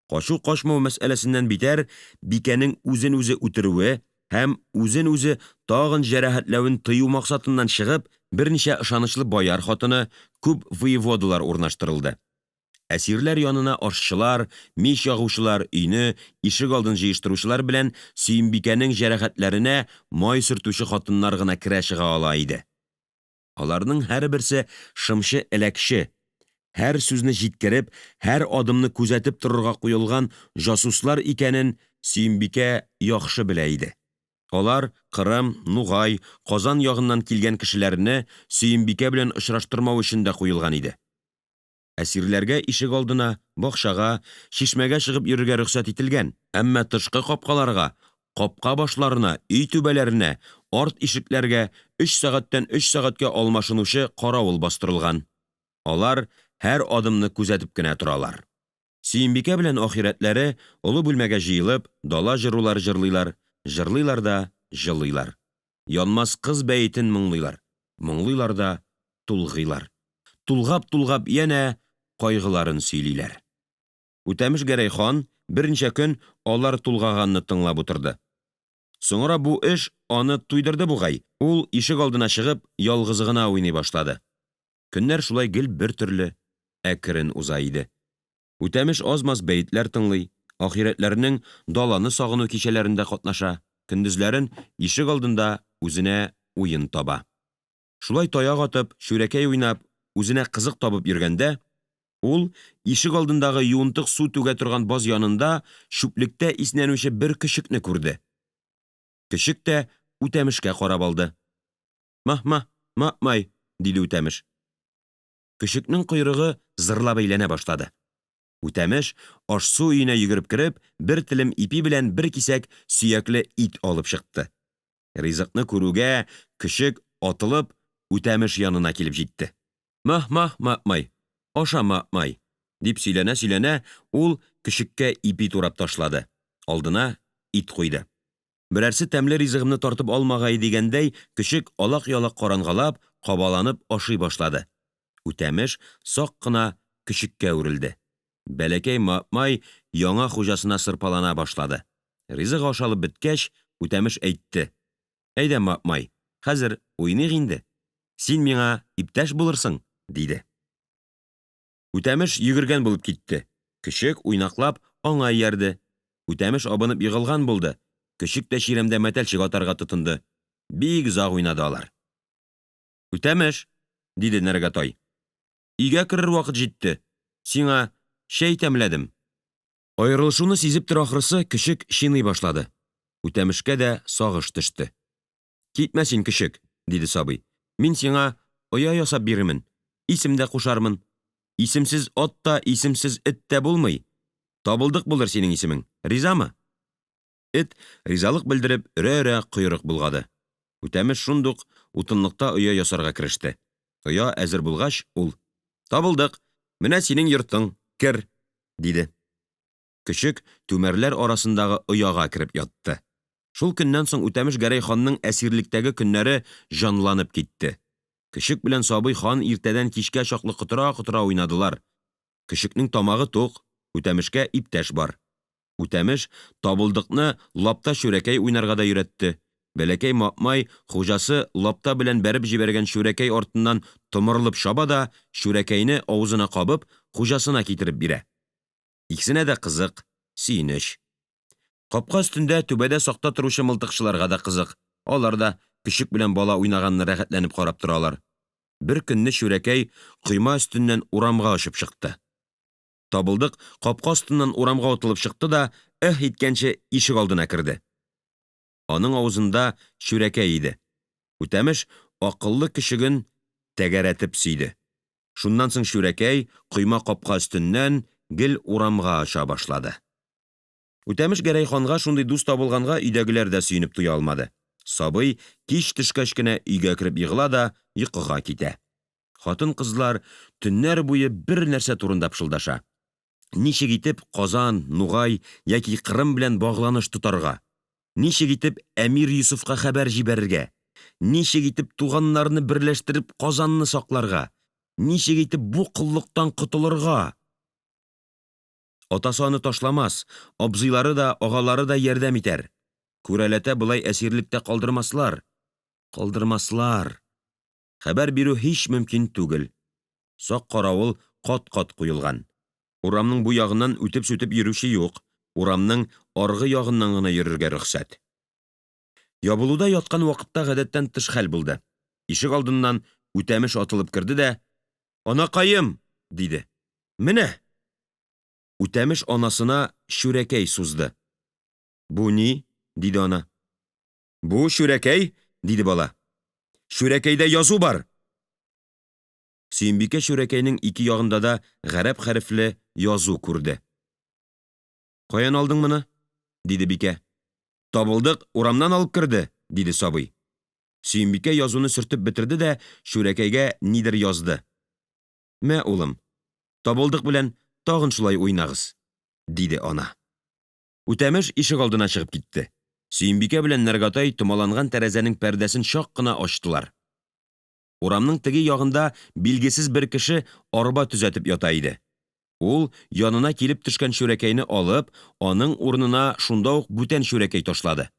Качу-качмау мәсьәләсеннән битәр, бикәнең үзен-үзе үтерүе һәм үзен-үзе тагын җәрәхәтләвен тыю максатыннан чыгып, берничә ышанычлы бояр хатыны, күп воеводалар урнаштырылды. Әсирләр янына ашчылар, мич ягучылар, өйне, ишегалдын җыештыручылар белән Сөембикәнең җәрәхәтләренә май сөртүче хатыннар гына керә-чыга ала иде. Аларның һәрберсе шымчы-әләкче. Һәр сүзне җиткереп, һәр адымны күзәтеп торырга куелган җасуслар икәнен Сөембикә яхшы белә иде. Алар Кырым, Нугай, Казан ягыннан килгән кешеләрне Сөембикә белән очраштырмау өчен дә куелган иде. Әсирләргә ишегалдына, бакчага, чишмәгә чыгып йөрергә рөхсәт ителгән, әмма тышкы капкаларга, капка башларына, өй түбәләренә, арт ишекләргә өч сәгатьтән өч сәгатькә алмашынучы каравыл бастырылган. Алар һәр адымны күзәтеп кенә торалар. Сөембикә белән ахирәтләре, олы бүлмәгә җыелып, дала җырулары җырлыйлар, җырлыйлар да җылыйлар. Янмас кыз бәетен моңлыйлар, моңлыйлар да тулгыйлар. Тулгап-тулгап янә кайгыларын сөйлиләр. Үтәмеш Гәрәй хан берничә көн алар тулгаганны тыңлап утырды. Соңра бу эш аны туйдырды бугай, ул, ишегалдына чыгып, ялгызы гына уйный башлады. Көннәр шулай гел бертөрле, әкрен уза иде. Үтәмеш аз-маз бәетләр тыңлый, ахирәтләренең даланы сагыну кичәләрендә катнаша, көндезләрен ишегалдында үзенә уен таба. Шулай таяк атып, чүрәкәй уйнап, үзенә кызык табып йөргәндә, ул ишегалдындагы юынтык су түгә торган баз янында чүплектә иснәнүче бер көчекне күрде. Көчек тә Үтәмешкә карап алды. Маһ-маһ, маһ-май, диде Үтәмеш. Көчекнең койрыгы зырлап әйләнә башлады. Үтәмеш, аш-су өенә йөгереп кереп, бер телем ипи белән бер кисәк сөякле ит алып чыкты. Ризыкны күрүгә, көчек, атылып, Үтәмеш янына килеп җитте. Маһ-маһ, маһ-май, аша, маһ-май, дип сөйләнә-сөйләнә, ул көчеккә ипи турап ташлады, алдына ит куйды. Берәрсе тәмле ризыгымны тартып алмагае дигәндәй, көчек алак-ялак карангалап, кабаланып ашый башлады. Үтәмеш сак кына көчеккә үрелде. Бәләкәй маэмай яңа хуҗасына сырпалана башлады. Ризык ашалып беткәч, Үтәмеш әйтте, Әйдә, маэмай, хәзер уйныйк инде. Син миңа иптәш булырсың, диде. Үтәмеш йөгергән булып китте. Көчек, уйнаклап, аңа иярде. Үтәмеш абынып егылган булды. Көчек тә чирәмдә мәтәлчек атарга тотынды. Бик озак уйнады алар. Үтәмеш, диде Нәргәтай. Өйгә керер вакыт җитте. Сиңа чәй тәмләдем. Аерылышуны сизептер ахрысы, көчек чиный башлады. Үтәмешкә дә сагыш төште. Китмә син, көчек, диде сабый. Мин сиңа оя ясап бирермен, исем дә кушармын. Исемсез ат та, исемсез эт тә булмый. Табылдык булыр синең исемең, ризамы? Эт, ризалык белдереп, өрә-өрә койрык болгады. Үтәмеш шундук утынлыкта оя ясарга кереште. Оя әзер булгач, ул Табылдык, менә синең йортың, кер! диде. Көчек түмәрләр арасындагы ояга кереп ятты. Шул көннән соң Үтәмеш Гәрәй ханның әсирлектәге көннәре җанланып китте. Көчек белән сабый хан иртәдән кичкә чаклы котыра-котыра уйнадылар. Көчекнең тамагы тук, Үтәмешкә иптәш бар. Үтәмеш Табылдыкны лапта чүрәкәй уйнарга да өйрәтте. Бәләкәй маэмай хуҗасы лапта белән бәреп җибәргән чүрәкәй артыннан томырылып чаба да, чүрәкәйне авызына кабып, хуҗасына китереп бирә. Икесенә дә кызык, сөенеч. Капка өстендә, түбәдә сакта торучы мылтыкчыларга да кызык, алар да көчек белән бала уйнаганны рәхәтләнеп карап торалар. Бер көнне чүрәкәй койма өстеннән урамга очып чыкты. Табылдык капка астыннан урамга атылып чыкты да эһ иткәнче ишек алдына керде. Аның авызында чүрәкәй иде. Үтәмеш акыллы көчеген тәгәрәтеп сөйде. Шуннан соң чүрәкәй койма капка өстеннән гел урамга оча башлады. Үтәмеш Гәрәй ханга шундый дус табылганга өйдәгеләр дә сөенеп туя алмады. Сабый кич төшкәч кенә өйгә кереп егыла да йокыга китә. Хатын-кызлар төннәр буе бер нәрсә турында пышылдаша. Ничек итеп Казан, Нугай яки Кырым белән багланыш тотарга? Ничек итеп әмир Йосыфка хәбәр җибәрергә? Ничек итеп туганнарны берләштереп Казанны сакларга? Ничек итеп бу коллыктан котылырга? Атасы аны ташламас, абзыйлары да, агалары да ярдәм итәр. Күрәләтә болай әсирлектә калдырмаслар. Калдырмаслар. Хәбәр бирү һич мөмкин түгел. Сак каравыл кат-кат куелган. Урамның бу ягыннан үтеп-сүтеп йөрүче юк, урамның аргы ягыннан гына йөрергә рөхсәт. Ябылуда яткан вакытта гадәттән тыш хәл булды. Ишек алдыннан Үтәмеш атылып керде дә Анакаем! диде. Менә! Үтәмеш анасына чүрәкәй сузды. Бу ни? диде ана. Бу чүрәкәй, диде бала. Чүрәкәйдә язу бар! Сөембикә чүрәкәйнең ике ягында да гарәп хәрефле язу күрде. Каян алдың моны? диде бикә. Табылдык, урамнан алып керде, диде сабый. Сөембикә язуны сөртеп бетерде дә чүрәкәйгә нидер язды. Мә, улым, табылдык белән тагын шулай уйнагыз, диде ана. Үтәмеш ишегалдына чыгып китте. Сөембикә белән Нәргатай томаланган тәрәзәнең пәрдәсен чак кына ачтылар. Урамның теге ягында билгесез бер кеше арба төзәтеп ята иде. Ул, янына килеп төшкән чүрәкәйне алып, аның урынына шунда ук бүтән чүрәкәй ташлады.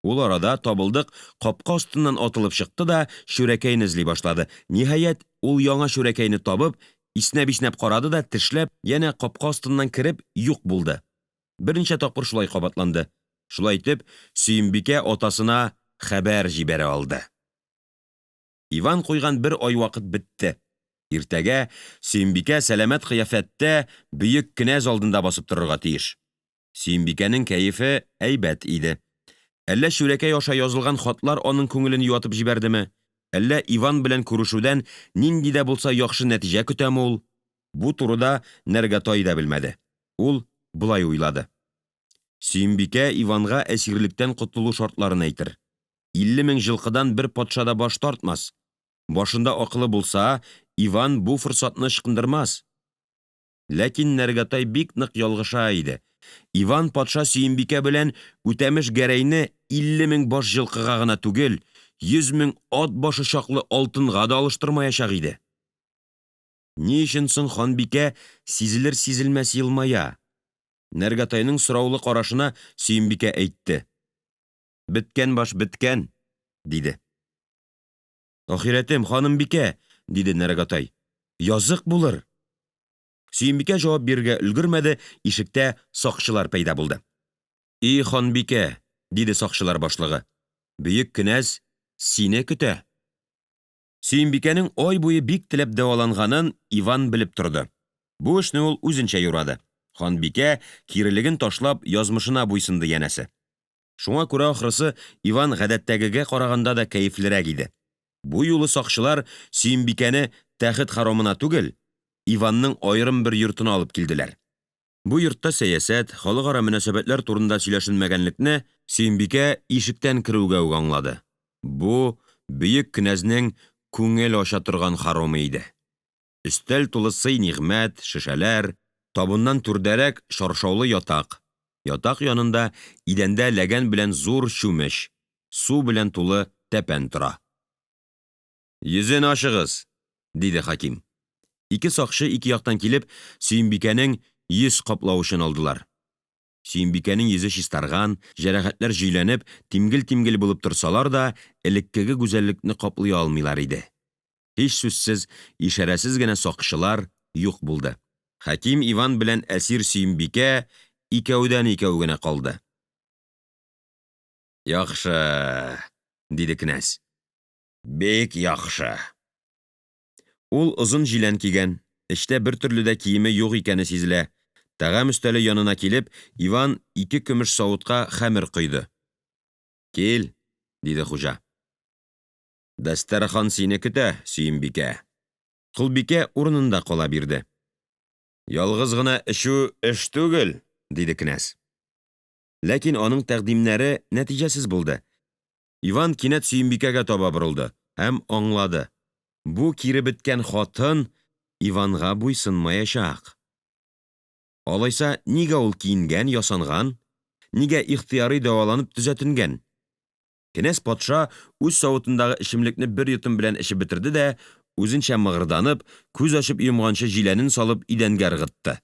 Ул арада Табылдык капка астыннан атылып чыкты да чүрәкәйне эзли башлады. Ниһаять, ул яңа чүрәкәйне табып, иснәп-иснәп карады да, тешләп, янә капка астыннан кереп, юк булды. Берничә тапкыр шулай кабатланды. Шулай итеп, Сөембикә атасына хәбәр җибәрә алды. Иван куйган бер ай вакыт бетте. Иртәгә Сөембикә сәламәт кыяфәттә бөек кенәз алдында басып торырга тиеш. Сөембикәнең кәефе әйбәт иде. Әллә чүрәкәй аша язылган хатлар аның күңелен юатып җибәрдеме, әллә Иван белән күрешүдән нинди дә булса яхшы нәтиҗә көтәме ул? Бу турыда Нәргатай да белмәде. Ул болай уйлады. Сөембикә Иванга әсирлектән котылу шартларын әйтер. 50 мең җылкыдан бер патша да баш тартмас. Башында акылы булса, Иван бу форсатны ычкындырмас. Ләкин Нәргатай бик нык ялгыша иде. Иван патша Сөембикә белән Үтәмеш Гәрәйне 50 мең баш җылкыга гына түгел, 100 мең ат башы чаклы алтынга да алыштырмаячак иде. Ни өчен соң ханбикә сизелер-сизелмәс елмая? Нәргатайның сораулы карашына Сөембикә әйтте. Беткән баш беткән, диде. Ахирәтем, ханымбикә, диде Нәргатай. Язык булыр. Сөембикә җавап бирергә өлгермәде, ишектә сакчылар пәйда булды. И ханбикә, диде сакчылар башлыгы. Бөек кенәз сине көтә. Сөембикәнең ай буе бик теләп дәваланганын Иван белеп торды. Бу эшне ул үзенчә юрады. Ханбикә, кирелеген ташлап, язмышына буйсынды янәсе. Шуңа күрә ахрысы Иван гадәттәгегә караганда да кәефлерәк иде. Бу юлы сакчылар Сөембикәне тәхет хоромына түгел, Иванның аерым бер йортына алып килделәр. Бу йортта сәясәт, халыкара мөнәсәбәтләр турында сөйләшенмәгәнлекне Сөембикә ишектән керүгә үк аңлады. Бу бөек кенәзнең күңел ача торган хоромы иде. Өстәл тулы сый-нигъмәт, шешәләр, табыннан түрдәрәк чаршаулы ятак, ятак янында идәндә ләгән белән зур чүмеч, су белән тулы тәпән тора. Йөзен ачыгыз! диде хаким. Ике сакчы ике яктан килеп Сөембикәнең йөз каплавычын алдылар. Сөембикәнең йөзе чистарган, җәрәхәтләр җөйләнеп, тимгел-тимгел булып торсалар да, элеккеге гүзәллекне каплый алмыйлар иде. Һич сүзсез, ишарәсез генә сакчылар юк булды. Хаким Иван белән әсир Сөембикә икәүдән-икәү генә калды. Яхшы, диде кенәз. Бик яхшы. Ул озын җилән кигән, эчтә бертөрле дә киеме юк икәне сизелә. Тәгам өстәле янына килеп, Иван ике көмеш савытка хәмер койды. Кил, диде хуҗа. Дәстәрхан сине көтә, Сөембикә. Колбикә урынында кала бирде. Ялгыз гына эчү эш түгел, диде кенәз. Ләкин аның тәкъдимнәре нәтиҗәсез булды. Иван кинәт Сөембикәгә таба борылды һәм аңлады, бу киребеткән хатын Иванга буйсынмаячак. Алайса, нигә ул киенгән, ясанган? Нигә ихтыярый дәваланып төзәтенгән? Кенәз патша үз савытындагы эчемлекне бер йотым белән эчеп бетерде дә, үзенчә мыгырданып, күз ачып йомганчы җиләнен салып идәнгә ыргытты.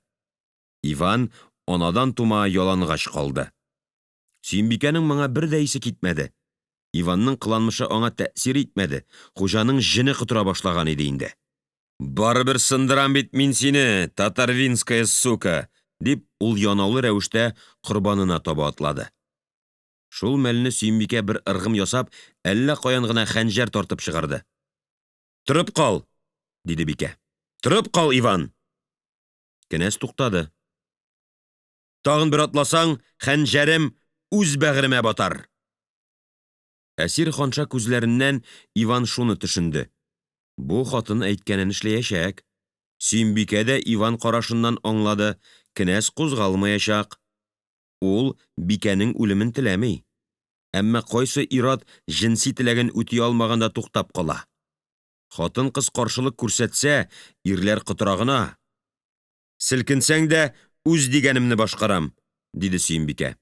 Иван анадан тума ялангач калды. Сөембикәнең моңа бер дә исе китмәде. Иванның кыланмышы аңа тәэсир итмәде, хуҗаның җене котыра башлаган иде инде. Барыбер сындырам бит мин сине, татарвинская сука! дип, ул янаулы рәвештә корбанына таба атлады. Шул мәлне Сөембикә бер ыргым ясап, әллә каян гына хәнҗәр тартып чыгарды. Торып кал! диде бикә. Торып кал, Иван! Кенәз туктады. Тагын бер атласаң, хәнҗәрем үз бәгыремә батар. Әсир ханша күзләреннән Иван шуны төшенде. Бу хатын әйткәнен эшләячәк. Сөембикә дә Иван карашыннан аңлады, кенәз кузгалмаячак. Ул бикәнең үлемен теләми. Әмма кайсы ир-ат җенси теләген үти алмаганда туктап кала? Хатын-кыз каршылык күрсәтсә, ирләр котыра гына. Селкенсәң дә, үз дигәнемне башкарам, диде Сөембикә.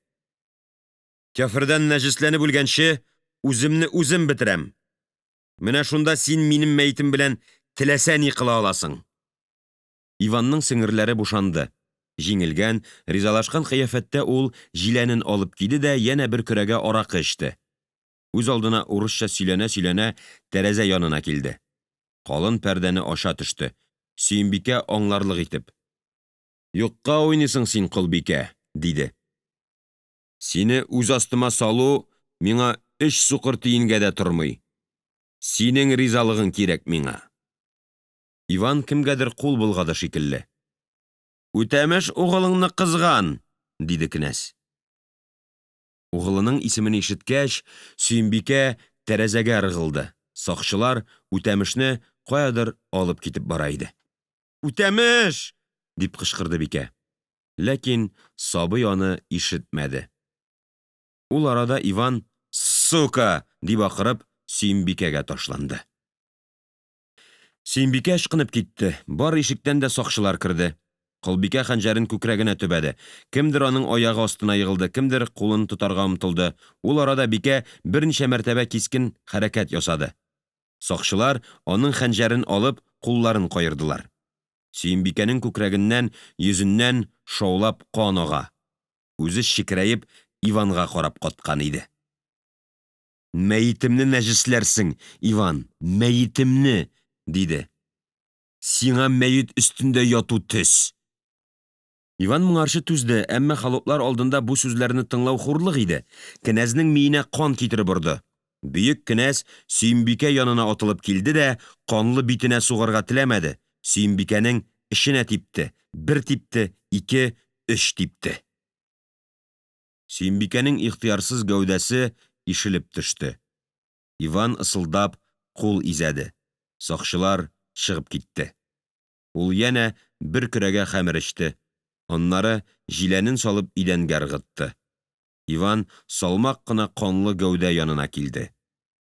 Кяфердән нәҗесләнеп үлгәнче, үземне үзем бетерәм. Менә шунда син минем мәетем белән теләсә ни кыла аласың. Иванның сеңерләре бушанды. Җиңелгән, ризалашкан кыяфәттә ул җиләнен алып киде дә янә бер көрәгә аракы эчте. Үзалдына урысча сөйләнә-сөйләнә тәрәзә янына килде. Калын пәрдәне ача төште. Сөембикә аңларлык итеп. Юкка уйныйсың син, колбикә, диде. Сине үз астыма салу миңа өч сукыр тиенгә дә тормый. Синең ризалыгың кирәк миңа. Иван кемгәдер кул болгады шикелле. Үтәмеш угылыңны кызган, диде кенәз. Угылының исемен ишеткәч, Сөембикә тәрәзәгә ыргылды. Сакчылар Үтәмешне каядыр алып китеп бара иде. Үтәмеш! дип кычкырды бикә. Ләкин сабый аны ишетмәде. Ул арада Иван Сука! дип акырып, Сөембикәгә ташланды. Сөембикә ычкынып китте, бар ишектән дә сакчылар керде. Колбикә хәнҗәрен күкрәгенә төбәде. Кемдер аның аягы астына егылды, кемдер кулын тотарга омтылды. Ул арада бикә берничә мәртәбә кискен хәрәкәт ясады. Сакчылар, аның хәнҗәрен алып, кулларын каердылар. Сөембикәнең күкрәгеннән, йөзеннән шаулап кан ага. Үзе чекерәеп Иванга карап каткан иде. Мәетемне нәҗесләрсең, Иван, мәетемне! диде. Сиңа мәет өстендә яту төс! Иван моңарчы түзде, әмма холоплар алдында бу сүзләрне тыңлау хурлык иде. Кенәзнең миенә кан китереп орды. Бөек кенәз Сөембикә янына атылып килде дә канлы битенә сугарга теләмәде, Сөембикәнең эченә типте, бер типте, ике, өч типте. Сөембикәнең ихтыярсыз гәүдәсе ишелеп төште. Иван ысылдап кул изәде. Сакчылар чыгып китте. Ул янә бер көрәгә хәмер эчте, аннары җиләнен салып идәнгә ыргытты. Иван салмак кына канлы гәүдә янына килде.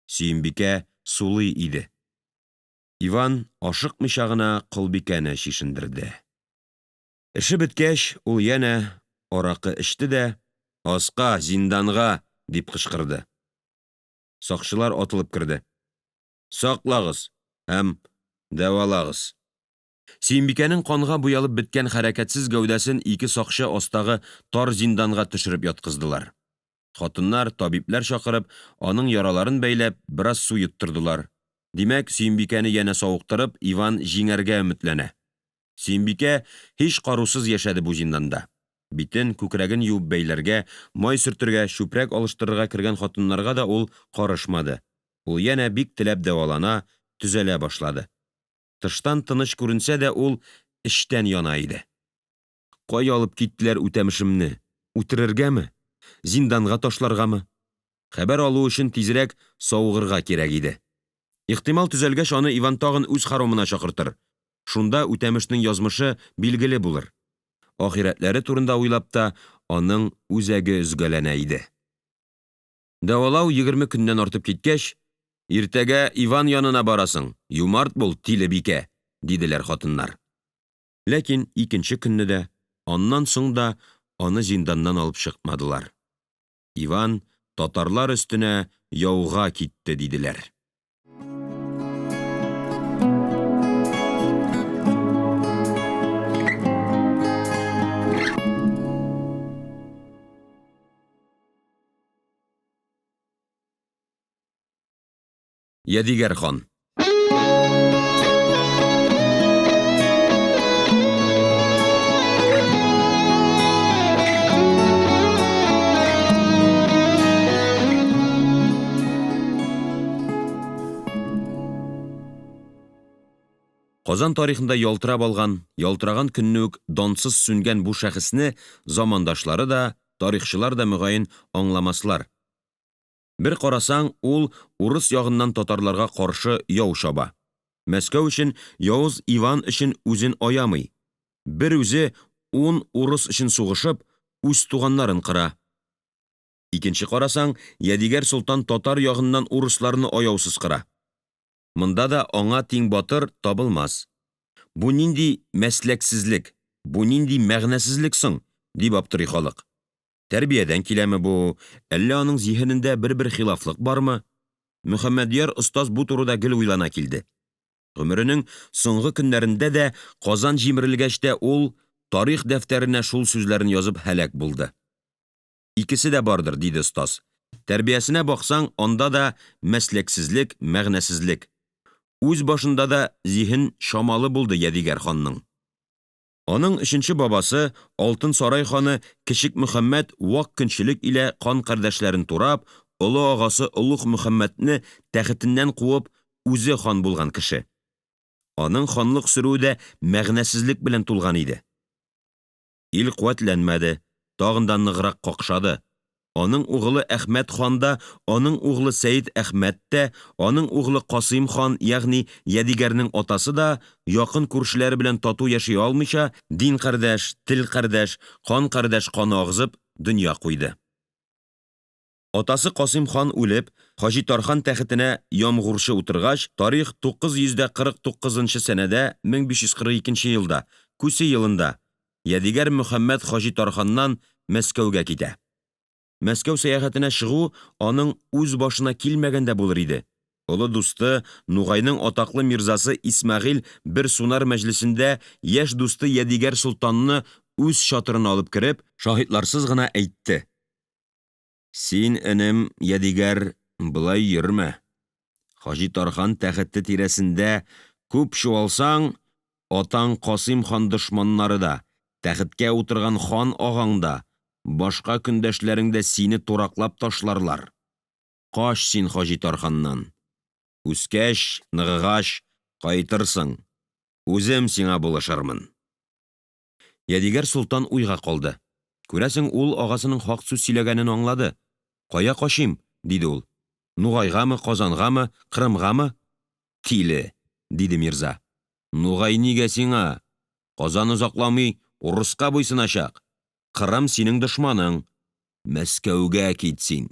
Сөембикә сулый иде. Иван ашыкмыйча гына колбикәне чишендерде. Эше беткәч, ул янә аракы эчте дә Аска, зинданга! дип кычкырды. Сакчылар атылып керде. Саклагыз һәм дәвалагыз! Сөембикәнең канга буялып беткән хәрәкәтсез гәүдәсен ике сакчы астагы тар зинданга төшереп яткыздылар. Хатыннар, табибләр чакырып, аның яраларын бәйләп, бераз су йоттырдылар. Димәк, Сөембикәне янә савыктырып, Иван җиңәргә өметләнә. Сөембикә һич карусыз яшәде бу зинданда. Битен, күкрәген юып бәйләргә, май сөртергә, чүпрәк алыштырырга кергән хатыннарга да ул карышмады. Ул янә бик теләп дәвалана, төзәлә башлады. Тыштан тыныч күренсә дә, ул эчтән яна иде. Кая алып киттеләр Үтәмешемне? Үтерергәме? Зинданга ташларгамы? Хәбәр алу өчен тизрәк савыгырга кирәк иде. Ихтимал, төзәлгәч, аны Иван тагын үз хоромына чакыртыр. Шунда Үтәмешнең язмышы билгеле булыр. Ахирәтләре турында уйлап та аның үзәге өзгәләнә иде. Дәвалау 20 көннән артып киткәч, Иртәгә Иван янына барасың, юмарт бул, тиле бикә, диделәр хатыннар. Ләкин икенче көнне дә, аннан соң да аны зинданнан алып чыкмадылар. Иван татарлар өстенә яуга китте, диделәр. Ядигәр хан. Казан тарихында ялтырап алган, ялтыраган көнне үк дансыз сүнгән бу шәхесне замандашлары да, тарихчылар да, мөгаен, аңламаслар. Бер карасаң, ул урыс ягыннан татарларга каршы яу чаба, Мәскәү өчен, Явыз Иван өчен үзен аямый, бер үзе ун урыс өчен сугышып, үз туганнарын кыра. Икенче карасаң, Ядигәр солтан татар ягыннан урысларны аяусыз кыра. Монда да аңа тиң батыр табылмас. Бу нинди мәсләксезлек, бу нинди мәгънәсезлек соң, дип аптырый халык. Тәрбиядән киләме бу, әллә аның зиһенендә бербер хилафлык бармы? Мөхәммәдьяр остаз бу турыда гел уйлана килде. Гомеренең соңгы көннәрендә дә, Казан җимерелгәч тә ул тарих дәфтәренә шул сүзләрен язып һәлак булды. Икесе дә бардыр, диде остаз. Тәрбиясенә баксаң, анда да мәсләксезлек, мәгънәсезлек. Үз башында да зиһен чамалы булды Ядигәр ханның. Аның өченче бабасы, Алтын Сарай ханы Кечек Мөхәммәт вак көнчелек илә кан кардәшләрен турап, олы агасы Олуг Мөхәммәтне тәхетеннән куып, үзе хан булган кеше. Аның ханлык сөрүе дә мәгънәсезлек белән тулган иде. Ил куәтләнмәде, тагын да ныграк какшады. Аның угылы Әхмәт хан да, аның углы Сәет Әхмәт тә, аның углы Касыйм хан, ягъни Ядигәрнең атасы да, якын күршеләре белән тату яши алмыйча, дин кардәш, тел кардәш, кан кардәш каны агызып, дөнья куйды. Атасы Касыйм хан үлеп, Хаҗи Тархан тәхетенә Ямгурчы утыргач, тарих 949 нчы сәнәдә, 1542 елда, Күсе елында, Ядигәр Мөхәммәт Хаҗи Тарханнан Мәскәүгә китә. Мәскәү сәяхәтенә чыгу аның үз башына килмәгән дә булыр иде. Олы дусты, Нугайның атаклы мирзасы Исмәгыйль бер сунар мәҗлесендә яшь дусты Ядигәр солтанны үз чатырына алып кереп, шаһитларсыз гына әйтте Син, энем Ядигәр, болай йөрмә. Хаҗитархан тәхете тирәсендә күп чуалсаң, атаң Касыйм хан дошманнары да, тәхеткә утырган хан агаң да, башка көндәшләрең дә сине тураклап ташларлар. Кач син Хаҗитарханнан. Үскәч, ныгыгач, кайтырсың, үзем сиңа булышырмын. Ядигәр солтан уйга калды. Күрәсең, ул агасының хак сүз сөйләгәнен аңлады. Кая качыйм? диде ул. Нугайгамы, Казангамы, Кырымгамы? Тиле, диде мирза. Нугай нигә сиңа? Казан озакламый урыска буйсыначак. Кырым синең дошманың. Мәскәүгә кит син.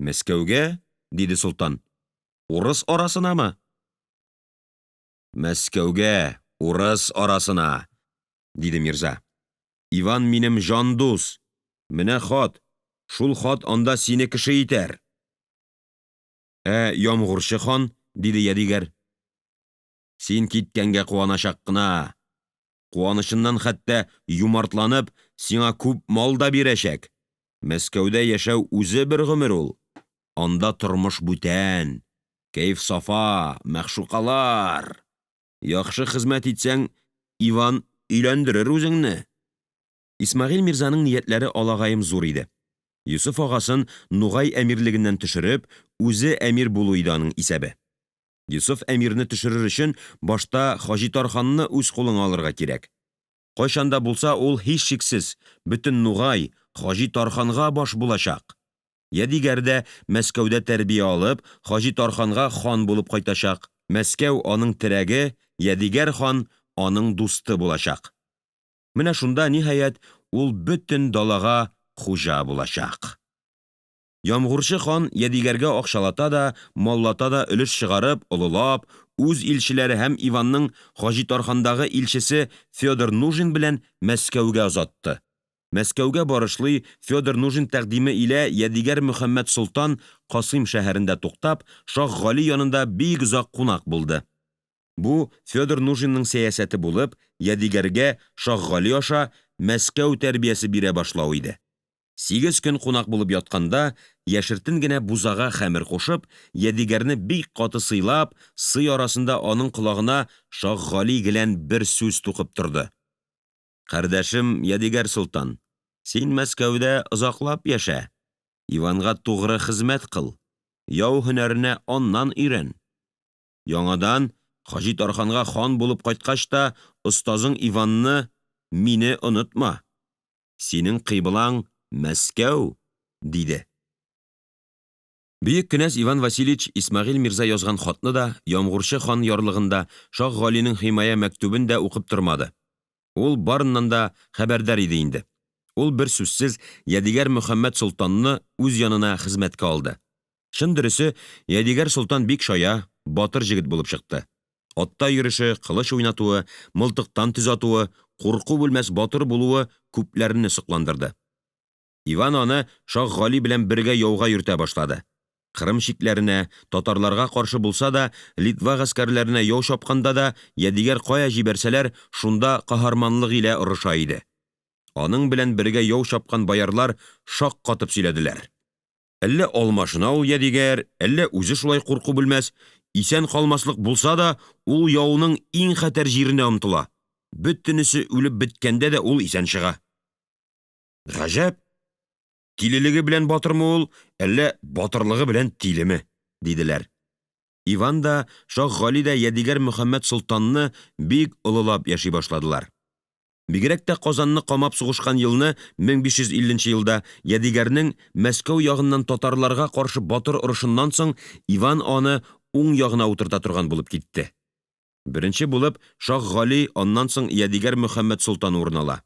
Мәскәүгә? диде солтан. Урыс арасынамы? Мәскәүгә, урыс арасына, диде мирза. Иван минем җан дус. Менә хат, шул хат анда сине кеше итәр. Ә Ямгурчы хан? диде Ядигәр. Син киткәнгә куаначак кына. Куанычыннан хәтта юмартланып, сиңа күп мал да бирәчәк. Мәскәүдә яшәү үзе бер гомер ул. Анда тормыш бүтән, кәефсафа, мәгъшукалар. Яхшы хезмәт итсәң, Иван өйләндерер үзеңне. Исмәгыйль мирзаның ниятләре алагаем зур иде. Йосыф агасын Нугай әмирлегеннән төшереп, үзе әмир булу иде аның исәбе. Йосыф әмирне төшерер өчен башта Хаҗитарханны үз кулыңа алырга кирәк. Кайчан да булса ул, һичшиксез, бөтен Нугай, Хаҗитарханга баш булачак. Ядигәр дә Мәскәүдә тәрбия алып, Хаҗитарханга хан булып кайтачак. Мәскәү аның терәге, Ядигәр хан аның дусты булачак. Менә шунда, ниһаять, ул бөтен далага хуҗа булачак. Ямгурчы хан Ядигәргә акчалата да, маллата да өлеш чыгарып, олылап, үз илчеләре һәм Иванның Хаҗитархандагы илчесе Федор Нужин белән Мәскәүгә озатты. Мәскәүгә барышлый Федор Нужин тәкъдиме илә Ядигәр Мөхәммәд солтан Касыйм шәһәрендә туктап, Шаһ Гали янында бик озак кунак булды. Бу Федор Нужинның сәясәте булып, Ядигәргә Шаһгали аша Мәскәү тәрбиясе бирә башлау иде. Сигез көн кунак булып ятканда, яшертен генә бузага хәмер кушып, Ядигәрне бик каты сыйлап, сый арасында аның колагына Шаһгали гелән бер сүз тукып торды. Кардәшем Ядигәр солтан, син Мәскәүдә озаклап яшә, Иванга тугры хезмәт кыл, яу һөнәренә аннан өйрән. Яңадан Хаҗитарханга хан булып кайткач та остазың Иванны, мине онытма. Синең кыйблаң Мәскәү, диде. Бөек кенәз Иван Васильевич Исмәгыйль мирза язган хатны да, Ямгурчы хан ярлыгын да, Шаһ Галинең химая мәктүбен дә укып тормады. Ул барыннан да хәбәрдар иде инде. Ул бер сүзсез Ядигәр Мөхәммәд солтанны үз янына хезмәткә алды. Чын дөресе, Ядигәр солтан бик чая, батыр җегет булып чыкты. Атта йөреше, кылыч уйнатуы, мылтыктан төз атуы, курку белмәс батыр булуы күпләрне сокландырды. Иван аны Шаһ Гали белән бергә яуга йөртә башлады. Кырым чикләренә, татарларга каршы булса да, Литва гаскәрләренә яу чапканда да Ядигәр кая җибәрсәләр, шунда каһарманлык илә орыша иде. Аның белән бергә яу чапкан боярлар шаккатып сөйләделәр. Әллә алмашына ул Ядигәр, әллә үзе шулай курку белмәс, исән калмаслык булса да, ул яуның иң хәтәр җиренә омтыла. Бөтенесе үлеп беткәндә дә ул исән чыга. Гаҗәп! Тилелеге белән батырмы ул, әллә батырлыгы белән тилеме? диделәр. Иван да, Шаһ Гали дә Ядигәр Мөхәммәд солтанны бик олылап яши башладылар. Бигрәк тә Казанны камап сугышкан елны, 1550 нче елда, Ядигәрнең Мәскәү ягыннан татарларга каршы батыр орышыннан соң, Иван аны уң ягына утырта торган булып китте. Беренче булып Шаһ Гали, аннан соң Ядигәр Мөхәммәд солтан урын ала.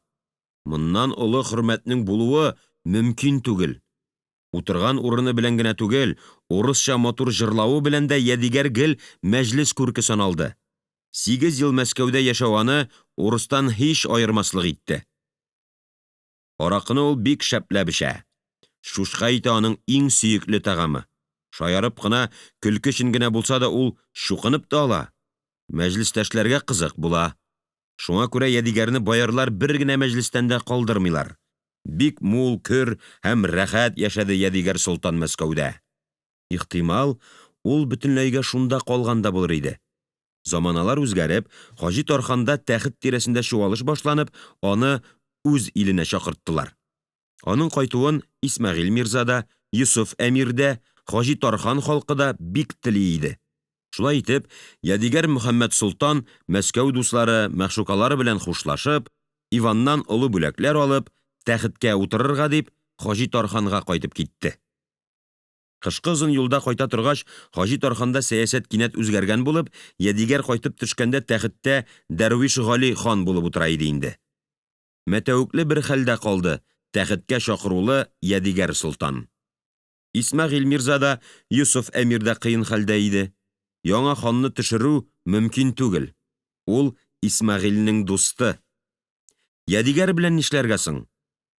Моннан олы хөрмәтнең булуы мөмкин түгел. Утырган урыны белән генә түгел, урысча матур җырлавы белән дә Ядигәр гел мәҗлес күрке саналды. Сигез ел Мәскәүдә яшәү аны урыстан һич аермаслык итте. Аракыны ул бик шәпләп эчә. Чучка ите аның иң сөекле тәгамы. Шаярып кына, көлке өчен генә булса да ул чукынып та ала. Мәҗлестәшләргә кызык була. Шуңа күрә Ядигәрне боярлар бер генә мәҗлестән дә калдырмыйлар. Бик мул, көр һәм рәхәт яшәде Ядигәр солтан Мәскәүдә. Ихтимал, ул бөтенләйгә шунда калган да булыр иде. Заманалар үзгәреп, Хаҗи Тарханда тәхет тирәсендә чуалыш башланып, аны үз иленә чакырттылар. Аның кайтуын Исмәгыйль мирза да, Йосыф әмир дә, Хаҗи Тархан халкы да бик тели иде. Шулай итеп, Ядигәр Мөхәммәд солтан Мәскәү дуслары, мәгъшукалары белән хушлашып, Иваннан олы бүләкләр алып, тәхеткә утырырга дип, Хаҗи Тарханга кайтып китте. Кышкы озын юлда кайта торгач, Хаҗи Тарханда сәясәт кинәт үзгәргән булып, Ядигәр кайтып төшкәндә тәхеттә Дәрвиш Гали хан булып утыра иде инде. Мәтәүкле бер хәлдә калды тәхеткә чакырулы Ядигәр солтан. Исмәгыйль мирза да, Йосыф әмир дә кыен хәлдә иде. Яңа ханны төшерү мөмкин түгел. Ул Исмәгыйльнең дусты. Ядигәр белән нишләргә соң?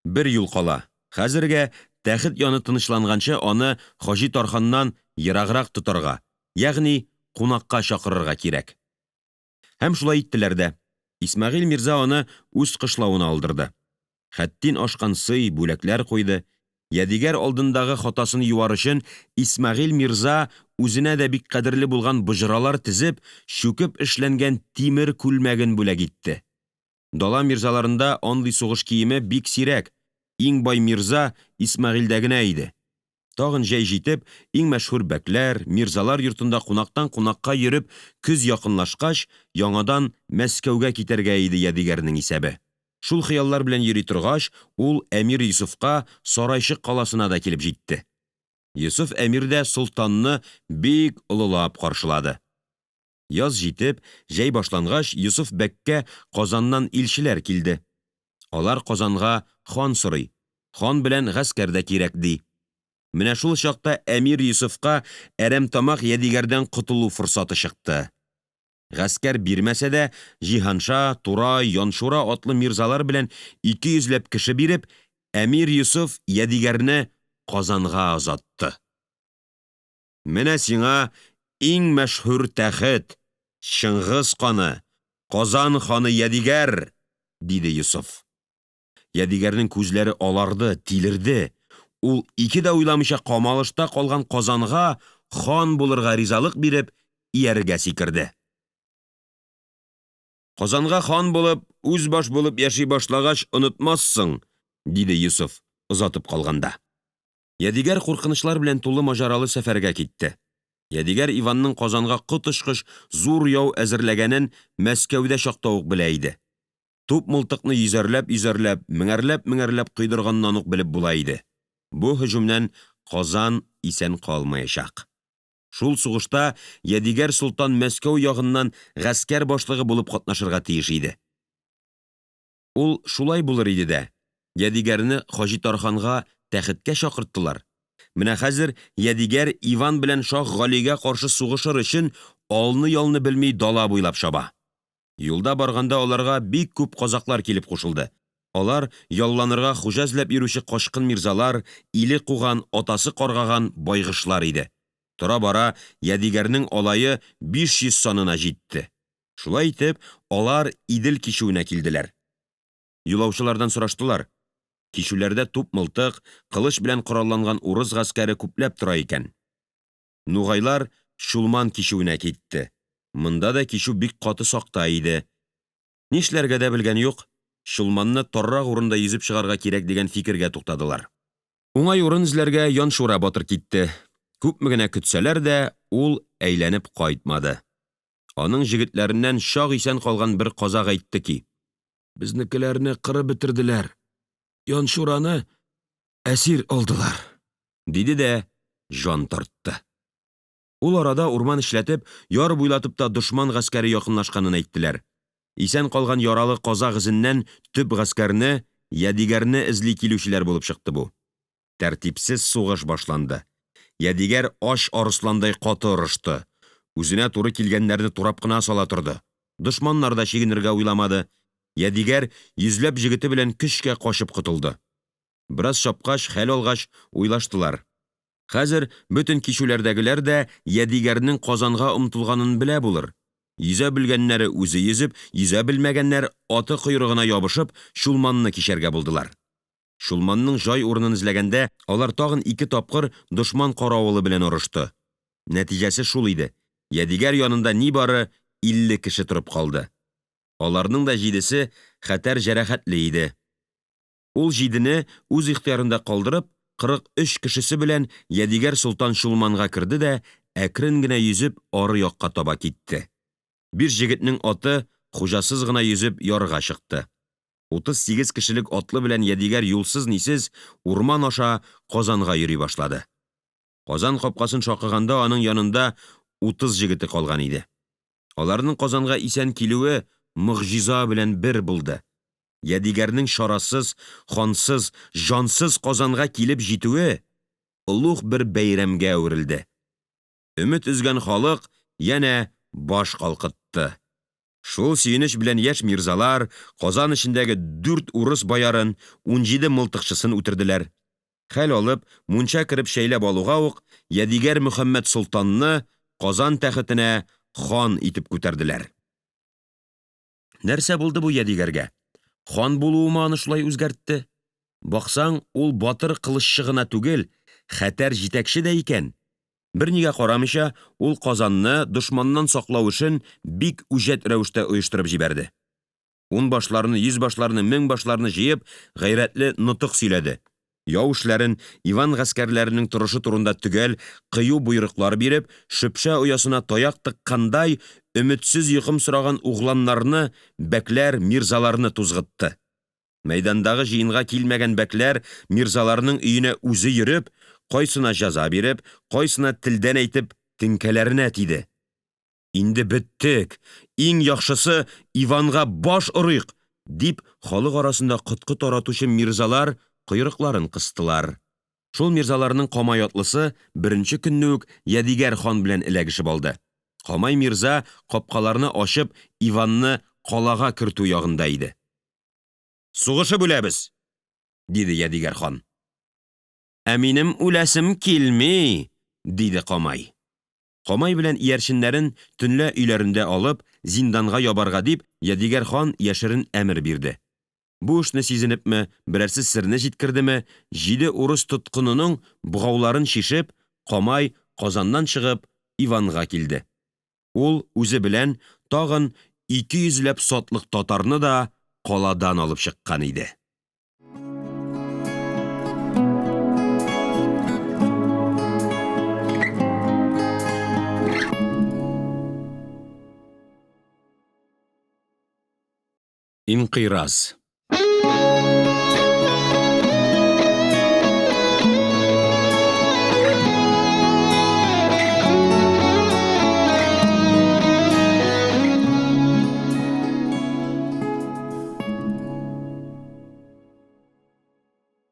Бер юл кала, хәзергә, тәхет яны тынычланганчы аны Хаҗи Тарханнан ераграк тотарга, ягъни кунакка чакырырга кирәк. Һәм шулай иттеләр дә. Исмәгыйль мирза аны үз кышлавына алдырды. Хәттин ашкан сый, бүләкләр куйды. Ядигәр алдындагы хатасын юар өчен Исмәгыйль мирза үзенә дә бик кадерле булган боҗралар тезеп, чүкеп эшләнгән тимер күлмәген бүләк итте. Дала мирзаларында андый сугыш киеме бик сирәк, иң бай мирза Исмәгыйльдә генә иде. Тагын җәй җитеп, иң мәшһүр бәкләр, мирзалар йортында кунактан кунакка йөреп, көз якынлашкач, яңадан Мәскәүгә китәргә иде Ядигәрнең исәбе. Шул хыяллар белән йөри торгач, ул әмир Йосыфка Сарайчык каласына да килеп җитте. Йосыф әмир дә солтанны бик олылап каршылады. Яз җитеп, җәй башлангач, Йосыф бәккә Казаннан илчеләр килде. Алар Казанга хан сорый, хан белән гаскәр дә кирәк, ди. Менә шул чакта әмир Йосыфка әрәмтамак Ядигәрдән котылу форсаты чыкты. Гаскәр бирмәсә дә, Җиһанша, Турай, Янчура атлы мирзалар белән ике йөзләп кеше биреп, әмир Йосыф Ядигәрне Казанга озатты. Менә сиңа иң мәшһүр тәхет, Чыңгыз каны, Казан ханы Ядигәр! диде Йосыф. Ядигәрнең күзләре аларды, тилерде. Ул ике дә уйламыйча камалышта калган Казанга хан булырга ризалык биреп, ияргә сикерде. Казанга хан булып, үзбаш булып яши башлагач онытмассың, диде Йосыф, озатып калганда. Ядигәр куркынычлар белән тулы маҗаралы сәфәргә китте. Ядигәр Иванның Казанга коточкыч зур яу әзерләгәнен Мәскәүдә чакта ук белә иде. Туп-мылтыкны йөзәрләп-йөзәрләп, меңәрләп-меңәрләп койдырганнан ук белеп була иде. Бу һөҗүмнән Казан исән калмаячак. Шул сугышта Ядигәр солтан Мәскәү ягыннан гаскәр башлыгы булып катнашырга тиеш иде. Ул шулай булыр иде дә, Ядигәрне Хаҗи Тарханга тәхеткә чакырттылар. Менә хәзер Ядигәр Иван белән Шаһ Галигә каршы сугышыр өчен алны-ялны белми дала буйлап чаба. Юлда барганда аларга бик күп казаклар килеп кушылды. Алар ялланырга хуҗа эзләп йөрүче качкын мирзалар, иле куган, атасы каргаган байгышлар иде. Тора-бара Ядигәрнең алае 500 санына җитте. Шулай итеп, алар Идел кичүенә килделәр. Юлаучылардан сораштылар. Кичүләрдә туп-мылтык, кылыч белән коралланган урыс гаскәре күпләп тора икән. Нугайлар Чулман кичүенә китте. Монда да кичү бик каты сакта иде. Нишләргә дә белгән юк, Чулманны таррак урында йөзеп чыгарга кирәк дигән фикергә туктадылар. Уңай урын эзләргә Яншура батыр китте. Күпме генә көтсәләр дә, ул әйләнеп кайтмады. Аның җегетләреннән чак исән калган бер казак әйтте ки: Безнекеләрне кырып бетерделәр, Янчураны әсир алдылар, диде дә җан тартты. Ул арада урман эчләтеп, яр буйлатып та дошман гаскәре якынлашканын әйттеләр. Исән калган яралы казак эзеннән төп гаскәрне, Ядигәрне эзли килүчеләр булып чыкты бу. Тәртипсез сугыш башланды. Ядигәр ач арысландай каты орышты. Үзенә туры килгәннәрне турап кына сала торды. Дошманнар да чигенергә уйламады. Ядигәр йөзләп җегете белән көчкә качып котылды. Бераз чапкач, хәл алгач, уйлаштылар. Хәзер бөтен кичүләрдәгеләр дә Ядигәрнең Казанга омтылганын белә булыр. Йөзә белгәннәре үзе йөзеп, йөзә белмәгәннәр аты койрыгына ябышып, Чулманны кичәргә булдылар. Чулманның җай урынын эзләгәндә, алар тагын ике тапкыр дошман каравылы белән орышты. Нәтиҗәсе шул иде, Ядигәр янында нибары 50 кеше торып калды. Аларның да җидесе хәтәр җәрәхәтле иде. Ул җидене үз ихтыярында калдырып, 43 кешесе белән Ядигәр солтан Чулманга керде дә, әкрен генә йөзеп, ары якка таба китте. Биш җегетнең аты хуҗасыз гына йөзеп ярга чыкты. 38 кешелек атлы белән Ядигәр юлсыз-нисез урман аша Казанга йөри башлады. Казан капкасын шакыганда аның янында 30 җегете калган иде. Аларның Казанга исән килүе могҗиза белән бер булды. Ядигәрнең чарасыз, хансыз, җансыз Казанга килеп җитүе олуг бер бәйрәмгә әверелде. Өмет өзгән халык янә баш калкытты. Шул сөенеч белән яшь мирзалар Казан эчендәге дүрт урыс боярын, 17 мылтыкчысын үтерделәр. Хәл алып, мунча кереп чәйләп алуга ук, Ядигәр Мөхәммәд солтанны Казан тәхетенә хан итеп күтәрделәр. Нәрсә булды бу Ядигәргә? Хан булуымы аны шулай үзгәртте? Баксаң, ул батыр кылыччы гына түгел, хәтәр җитәкче дә икән. Бернигә карамыйча, ул Казанны дошманнан саклау эшен бик үҗәт рәвештә оештырып җибәрде. Унбашларны, йөзбашларны, меңбашларны җыеп, гайрәтле нотык сөйләде. Яу эшләрен, Иван гаскәрләренең торышы турында төгәл, кыю боерыклар биреп, шөпшә оясына таяк тыккандай, өметсез йокымсыраган угланнарны, бәкләр, мирзаларны тузгытты. Мәйдандагы җыенга килмәгән бәкләр, мирзаларның өенә үзе йөреп, кайсына җәза биреп, кайсына телдән әйтеп, теңкәләренә тиде. Инде беттек, иң яхшысы Иванга баш орыйк, дип халык арасында коткы таратучы мирзалар койрыкларын кыстылар. Шул мирзаларның Камай атлысы беренче көнне үк Ядигәр хан белән эләгешеп алды. Камай мирза капкаларны ачып Иванны калага кертү ягында иде. Сугышып үләбез, диде Ядигәр хан. Ә минем үләсем килми, диде Камай. Камай белән иярченнәрен төнлә өйләрендә алып, зинданга ябарга дип, Ядигәр хан яшерен әмер бирде. Бу эшне сизенепме, берәрсе серне җиткердеме, җиде урыс тоткынының богауларын чишеп, Камай Казаннан чыгып, Иванга килде. Ул үзе белән тагын 200 ләп сатлык татарны да каладан алып чыккан иде. Инкыйраз.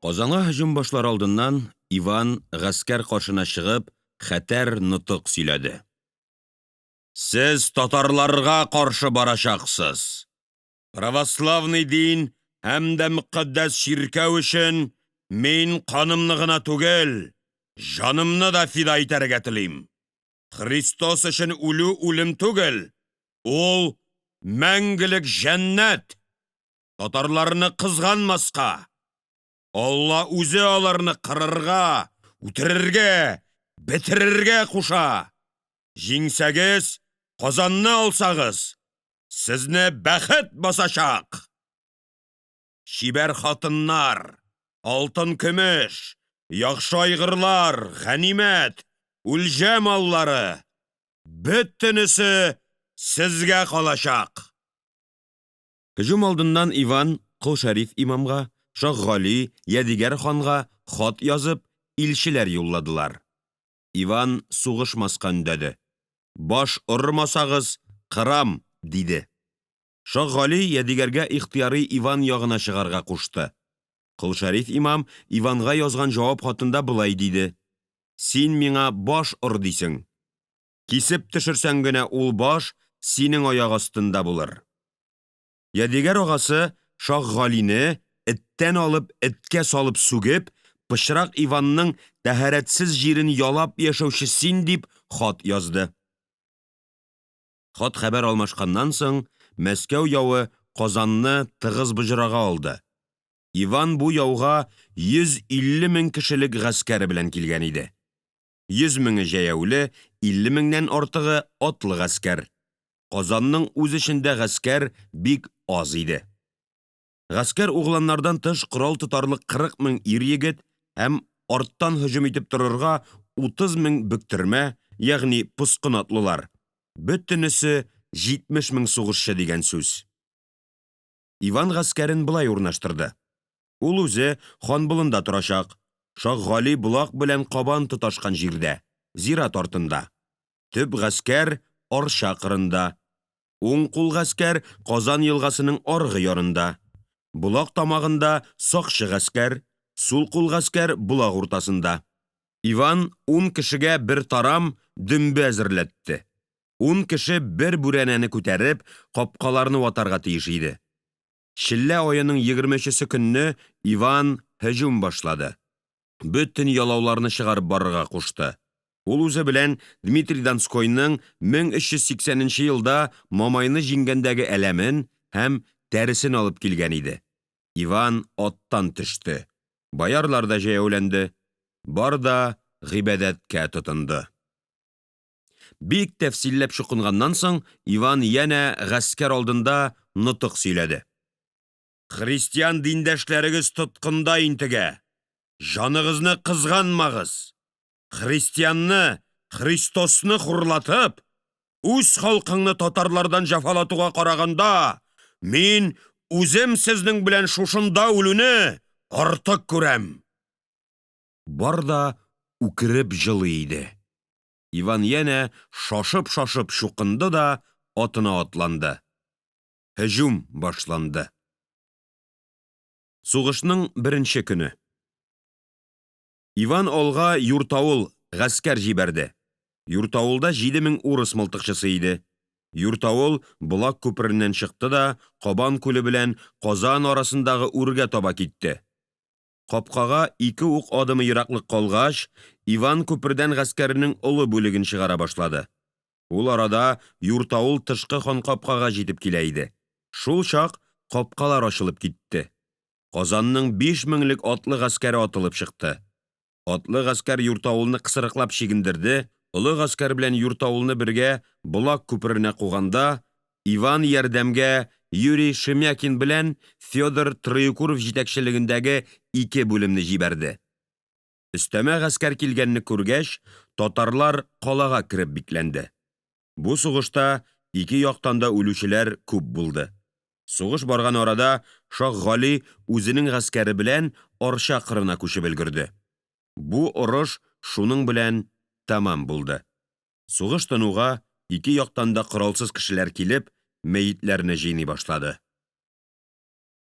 Казанга һөҗүм башлар алдыннан Иван, гаскәр каршына чыгып, хәтәр нотык сөйләде. Сез татарларга каршы барачаксыз! Православный дин һәм дә мөкатдәс чиркәү өчен мин канымны гына түгел, җанымны да фида итәргә телим. Христос өчен үлү үлем түгел, ул мәңгелек җәннәт! Татарларны кызганмаска! Алла үзе аларны кырырга, үтерергә, бетерергә куша! Җиңсәгез, Казанны алсагыз, сезне бәхет басачак! Чибәр хатыннар, алтын-көмеш, яхшы айгырлар, ганимәт, үлҗә маллары, бөтенесе сезгә калачак! Һөҗүм алдыннан Иван Кол Шәриф имамга, Шаһгали, Ядигәр ханга хат язып, илчеләр юлладылар. Иван сугышмаска өндәде. Баш ормасагыз, кырам, диде. Шаһгали Ядигәргә ихтыярый Иван ягына чыгарга кушты. Кол Шәриф имам Иванга язган җавап хатында болай диде: Син миңа баш ор дисең. Кисеп төшерсәң генә ул баш синең аяк астында булыр. Ядигәр агасы Шаһгалине эттән алып эткә салып сүгеп, пычрак Иванның тәһарәтсез җирен ялап яшәүче син дип хат язды. Хат-хәбәр алмашканнан соң, Мәскәү явы Казанны тыгыз боҗрага алды. Иван бу яуга 150 мең кешелек гаскәре белән килгән иде. 100 меңе җәяүле, 50 меңнән артыгы атлы гаскәр. Казанның үз эчендә гаскәр бик аз иде. Гаскәр угланнардан тыш корал тотарлык 40 мең ир-егет һәм арттан һөҗүм итеп торырга 30 мең бөктермә, ягъни поскын атлылар. Бөтенесе 70 мең сугышчы дигән сүз. Иван гаскәрен болай урнаштырды. Ул үзе Ханболында торачак, Шаһгали Болак белән Кабан тоташкан җирдә, зират артында. Төп гаскәр Арча кырында. Уң кул гаскәр Казан елгасының аргы ярында. Болак тамагында сакчы гаскәр, сул кул гаскәр Болак уртасында. Иван ун кешегә бер тарам дөмбе әзерләтте. Ун кеше бер бүрәнәне күтәреп, капкаларны ватарга тиеш иде. Челлә аеның 23 көнне Иван һөҗүм башлады. Бөтен ялауларны чыгарып барырга кушты. Ул үзе белән Дмитрий Донскойның 1380 нче елда Мамайны җиңгәндәге әләмен һәм тәресен алып килгән иде. Иван аттан төште. Боярлар да җәяүләнде. Бар да гыйбадәткә тотынды. Бик тәфсилләп чукынганнан соң, Иван янә гаскәр алдында нотык сөйләде. Христиан диндәшләрегез тоткында интегә. Җаныгызны кызганмагыз. Христианны, Христосны хурлатып, үз халкыңны татарлардан җәфалатуга караганда, мин үзем сезнең белән шушында үлүне артык күрәм. Бар да үкереп җылый иде. Иван янә шашып-шашып чукынды да атына атланды. Һөҗүм башланды. Сугышның беренче көне. Иван алга юртаул, гаскәр җибәрде. Юртаулда 7000 урыс мылтыкчысы иде. Юртаул Болак күпереннән чыкты да Кабан күле белән Казан арасындагы үргә таба китте. Капкага ике ук адымы ераклык калгач, Иван күпердән гаскәренең олы бүлеген чыгара башлады. Ул арада Юртаул тышкы ханкапкага җитеп килә иде. Шул чак капкалар ачылып китте. Казанның биш меңлек атлы гаскәре атылып чыкты. Атлы гаскәр Юртаулны кысрыклап чигендерде, олы гаскәр белән Юртаулны бергә Болак күперенә куганда, Иван ярдәмгә Юрий Шемякин белән Федор Троекуров җитәкчелегендәге ике бүлемне җибәрде. Өстәмә гаскәр килгәнне күргәч, татарлар калага кереп бикләнде. Бу сугышта ике яктан да үлүчеләр күп булды. Сугыш барган арада Шаһгали үзенең гаскәре белән Арча кырына күчеп өлгерде. Бу орыш шуның белән тәмам булды. Сугыш тынуга, ике яктан да коралсыз кешеләр килеп, мәетләрне җыйный башлады.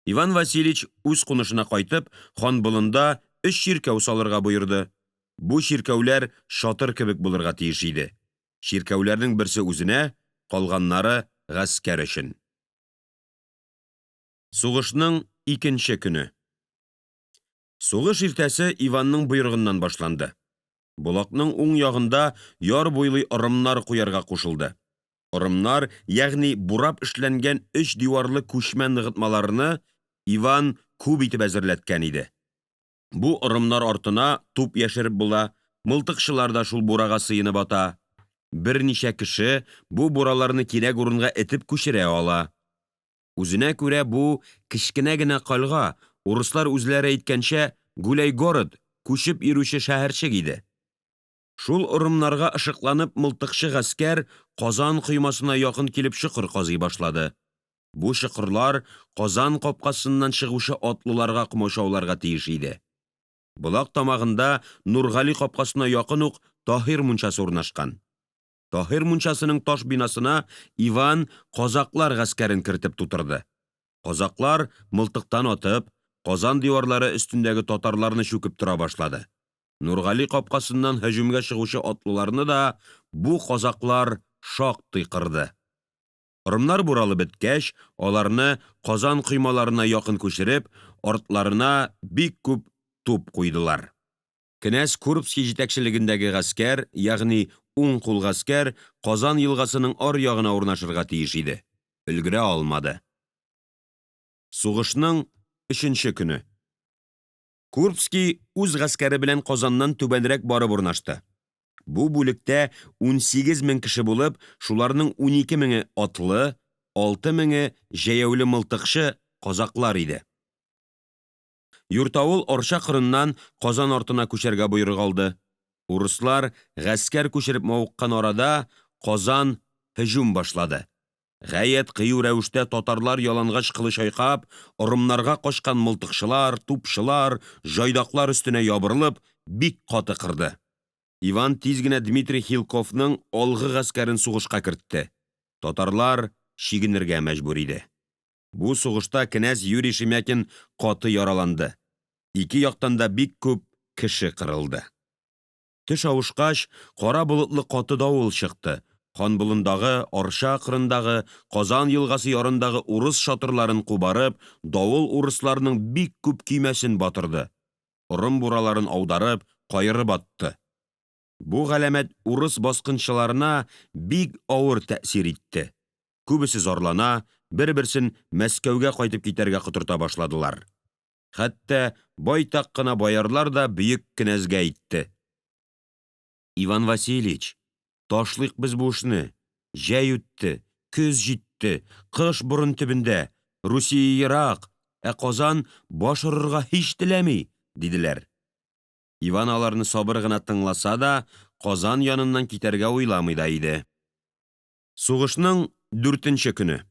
Иван Васильевич үз кунышына кайтып, Ханболында өч чиркәү салырга боерды. Бу чиркәүләр чатыр кебек булырга тиеш иде. Чиркәүләрнең берсе үзенә, калганнары гаскәр өчен. Сугышның икенче көне. Сугыш иртәсе Иванның боерыгыннан башланды. Болакның уң ягында яр буйлый ырымнар куярга кушылды. Ырымнар, ягъни бурап эшләнгән өч диварлы күчмә ныгытмаларны Иван күп итеп әзерләткән иде. Бу ырымнар артына туп яшереп була, мылтыкчылар да шул бурага сыенып ата. Берничә кеше бу бураларны кирәк урынга этеп күчерә ала. Үзенә күрә бу кечкенә генә кальга, урыслар үзләре әйткәнчә, гуляйгород, күчеп йөрүче шәһәрчек иде. Шул ырымнарга ышыкланып мылтыкчы гаскәр Казан коймасына якын килеп чокыр казый башлады. Бу чокырлар Казан капкасыннан чыгучы атлыларга комачауларга тиеш иде. Болак тамагында Нургали капкасына якын ук Таһир мунчасы урнашкан. Таһир мунчасының таш бинасына Иван казаклар гаскәрен кертеп тутырды. Казаклар мылтыктан атып, Казан диварлары өстендәге татарларны чүкеп тора башлады. Нургали капкасыннан һөҗүмгә чыгучы атлыларны да бу казаклар шактый кырды. Ырымнар буралып беткәч, аларны Казан коймаларына якын күчереп, артларына бик күп туп куйдылар. Кенәз Курбский җитәкчелегендәге гаскәр, ягъни уң кул гаскәр, Казан елгасының аръягына урнашырга тиеш иде, өлгерә алмады. Сугышның өченче көне. Курбский үз гаскәре белән Казаннан түбәнрәк барып урнашты. Бу бүлектә 18 мең кеше булып, шуларның 12 меңе атлы, 6 меңе җәяүле мылтыкчы казаклар иде. Юртаул Арча кырыннан Казан артына күчәргә боерык алды. Урыслар гаскәр күчереп мавыккан арада Казан һөҗүм башлады. Гаять кыю рәвештә татарлар ялангач кылыч айкап, ырымнарга качкан мылтыкчылар, тупчылар, җайдаклар өстенә ябырылып, бик каты кырды. Иван тиз генә Дмитрий Хилковның алгы гаскәрен сугышка кертте. Татарлар чигенергә мәҗбүр иде. Бу сугышта кенәз Юрий Шемякин каты яраланды. Ике яктан да бик күп кеше кырылды. Төш авышкач, кара болытлы каты давыл чыкты. Ханболындагы, Арча кырындагы, Казан елгасы ярындагы урыс чатырларын кубарып, давыл урысларның бик күп көймәсен батырды. Орым бураларын аударып, каерып атты. Бу галәмәт урыс баскынчыларына бик авыр тәэсир итте. Күбесе зарлана, берберсен Мәскәүгә кайтып китәргә котырта башладылар. Хәтта байтак кына боярлар да бөек кенәзгә әйтте Иван Васильевич, ташлыйк без бу эшне, җәй үтте, көз җитте, кыш борын төбендә, Русия ерак, ә Казан баш орырга һич теләми, диделәр. Иван аларны сабыр гына тыңласа да, Казан яныннан китәргә уйламый да иде. Сугышның дүртенче көне.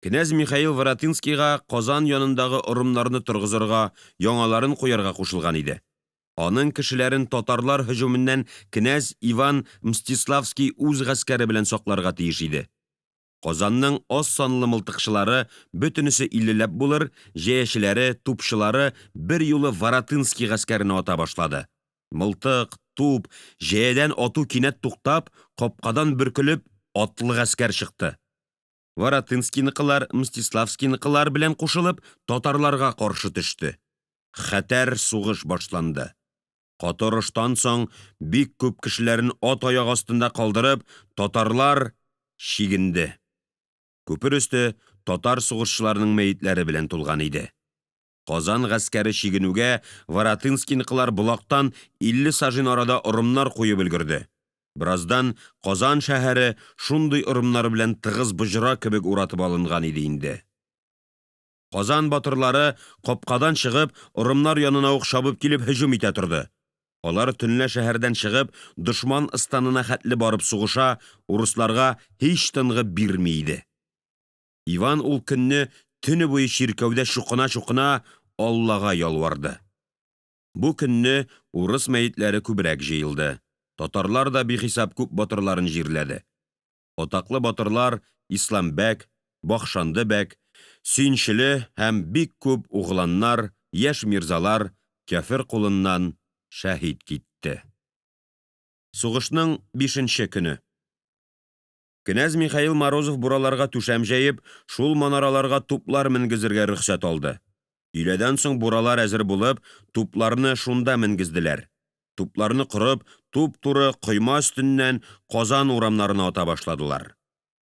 Кенәз Михаил Воротынскийга Казан янындагы ырымнарны торгызырга, яңаларын куярга кушылган иде. Аның кешеләрен татарлар һөҗүменнән кенәз Иван Мстиславский үз гаскәре белән сакларга тиеш иде. Казанның аз санлы мылтыкчылары, бөтенесе иллеләп булыр, җәячеләре, тупчылары берьюлы Воротынский гаскәренә ата башлады. Мылтык, туп, җәядән ату кинәт туктап, капкадан бөркелеп, атлы гаскәр чыкты. Воротынскийныкылар, Мстиславскийныкылар белән кушылып, татарларга каршы төште. Хәтәр сугыш башланды. Каты орыштан соң, бик күп кешеләрен ат аягы астында калдырып, татарлар чигенде. Күпер өсте татар сугышчыларының мәетләре белән тулган иде. Казан гаскәре чигенүгә, Воротынскийныкылар Болактан 50 сажин арада ырымнар куеп өлгерде. Бераздан Казан шәһәре шундый ырымнар белән тыгыз боҗра кебек уратып алынган иде инде. Казан батырлары капкадан чыгып, ырымнар янына ук чабып килеп һөҗүм итә торды. Алар төнлә шәһәрдән чыгып, дошман ыстанына хәтле барып сугыша, урысларга һич тынгы бирми иде. Иван ул көнне төне буе чиркәүдә чукыначукына Аллага ялварды. Бу көнне урыс мәетләре күбрәк җыелды, татарлар да бихисап күп батырларын җирләде. Атаклы батырлар Ислам бәк, Баһшанды бәк, Сөенчеле һәм бик күп угланнар, яшь мирзалар кяфер кулыннан шәһит китте. Сугышның бишенче көне. Кенәз Михаил Морозов бураларга түшәм җәеп, шул манараларга туплар менгезергә рөхсәт алды. Өйләдән соң буралар әзер булып, тупларны шунда менгезделәр. Тупларны корып, туптуры койма өстеннән Казан урамнарына ата башладылар.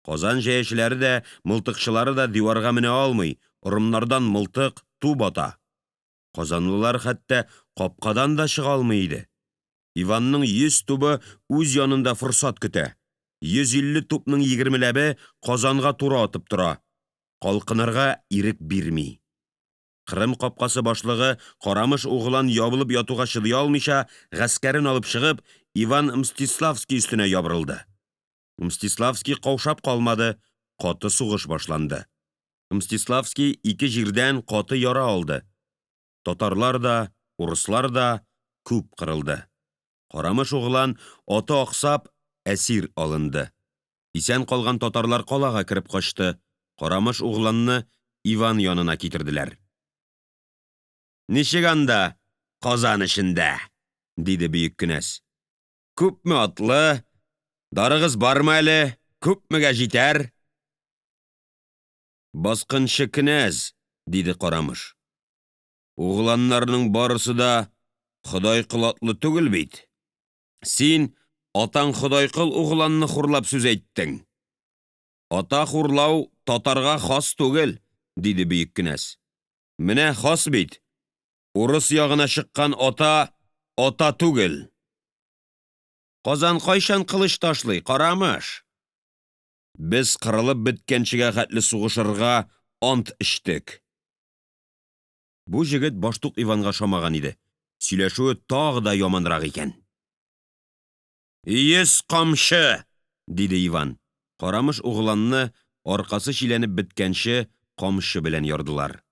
Казан җәячеләре дә, мылтыкчылары да диварга менә алмый, орымнардан мылтык, туп ата. Казанлылар хәтта капкадан да чыга алмый иде. Иванның йөз тубы үз янында форсат көтә, 150 тупның егермеләбе Казанга туры атып тора, калкынырга ирек бирми. Кырым капкасы башлыгы Карамыш углан ябылып ятуга чыдый алмыйча, гаскәрен алып чыгып, Иван Мстиславский өстенә ябырылды. Мстиславский каушап калмады, каты сугыш башланды. Мстиславский ике җирдән каты яра алды. Татарлар да, урыслар да күп кырылды. Карамыш углан, аты аксап, әсир алынды. Исән калган татарлар калага кереп качты. Карамыш угланны Иван янына китерделәр. Ничек анда Казан эчендә? диде бөек кенәз. Күпме атлы? Дарыгыз бармы әле? Күпмегә җитәр? Баскынчы кенәз, диде Карамыш. Угланнарның барысы да Ходайкол атлы түгел бит. Син атаң Ходайкол угланны хурлап сүз әйттең. Ата хурлау татарга хас түгел, диде бөек кенәз. Менә хас бит. Урыс ягына чыккан ата ата түгел. Казан кайчан кылыч ташлый, Карамыш? Без кырылып беткәнчегә хәтле сугышырга ант эчтек. Бу җегет баштук Иванга ошамаган иде, сөйләшүе тагы да яманрак икән. Йөз камчы! диде Иван. Карамыш угланны аркасы чиләнеп беткәнче камчы белән ярдылар.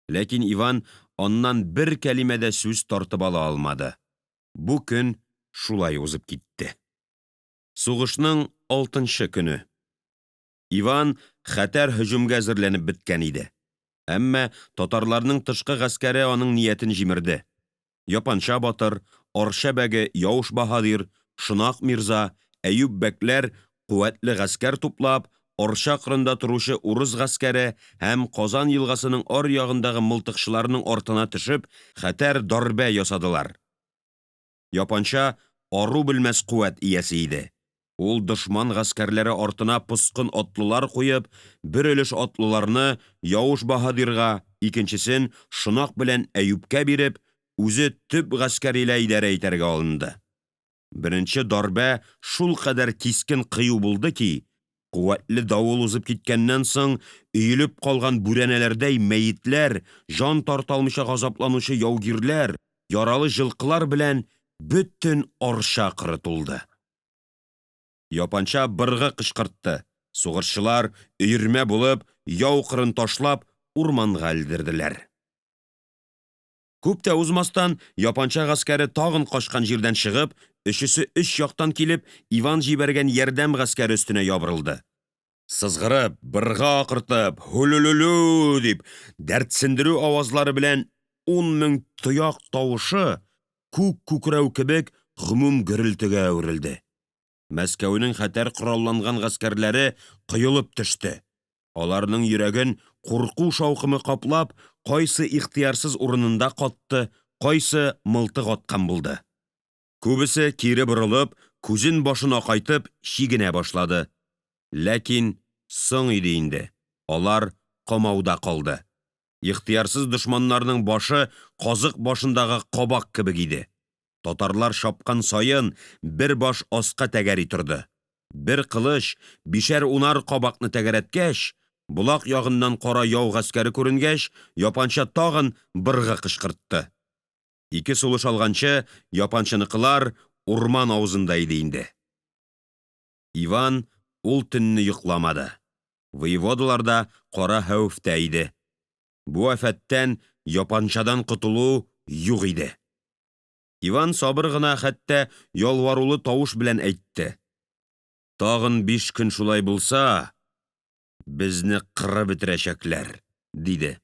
Ләкин Иван аннан бер кәлимә дә сүз тартып ала алмады. Бу көн шулай узып китте. Сугышның алтынчы көне. Иван хәтәр һөҗүмгә әзерләнеп беткән иде. Әмма татарларның тышкы гаскәре аның ниятен җимерде. Япанча батыр, Арча бәге Яуш баһадир, Шонак мирза, Әюп бәкләр куәтле гаскәр туплап, Арча кырында торучы урыс гаскәре һәм Казан елгасының аръягындагы мылтыкчыларның артына төшеп, хәтәр дарбә ясадылар. Япанча ару белмәс куәт иясе иде. Ул дошман гаскәрләре артына поскын атлылар куеп, бер өлеш атлыларны Яуш баһадирга, икенчесен Шонак белән Әюпкә биреп, үзе төп гаскәр илә идарә итәргә алынды. Беренче дарбә шулкадәр кискен кыю булды ки, куәтле давыл узып киткәннән соң өелеп калган бүрәнәләрдәй мәетләр, җан тарта алмыйча газапланучы яугирләр, яралы җылкылар белән бөтен Арча кыры тулды. Япанча быргы кычкыртты, сугышчылар, өермә булып, яу кырын ташлап, урманга элдерделәр. Күп тә узмастан, Япанча гаскәре тагын качкан җирдән чыгып, өчесе өч яктан килеп, Иван җибәргән ярдәм гаскәре өстенә ябырылды. Сызгырып, быргы акыртып, һулюлюлю дип, дәртсендерү авазлары белән 10 мең тояк тавышы күк күкрәү кебек гомум гөрелтегә әверелде. Мәскәүнең хәтәр коралланган гаскәрләре коелып төште. Аларның йөрәген курку шаукымы каплап, кайсы ихтыярсыз урынында катты, кайсы мылтык аткан булды. Күбесе кире борылып, күзен башын акайтып, чигенә башлады. Ләкин соң иде инде, алар камауда калды. Ихтыярсыз дошманнарның башы казык башындагы кабак кебек иде. Татарлар чапкан саен бер баш аска тәгәри торды. Бер кылыч бишәр-унар кабакны тәгәрәткәч, Болак ягыннан кара яу гаскәре күренгәч, Япанча тагын быргы кычкыртты. Ике сулыш алганчы, Япанчыныкылар урман авызында иде инде. Иван ул төнне йокламады. Воеводалар да кара хәвефтә иде. Бу афәттән Япанчадан котылу юк иде. Иван сабыр гына, хәтта ялварулы тавыш белән әйтте Тагын биш көн шулай булса, безне кырып бетерәчәкләр, диде.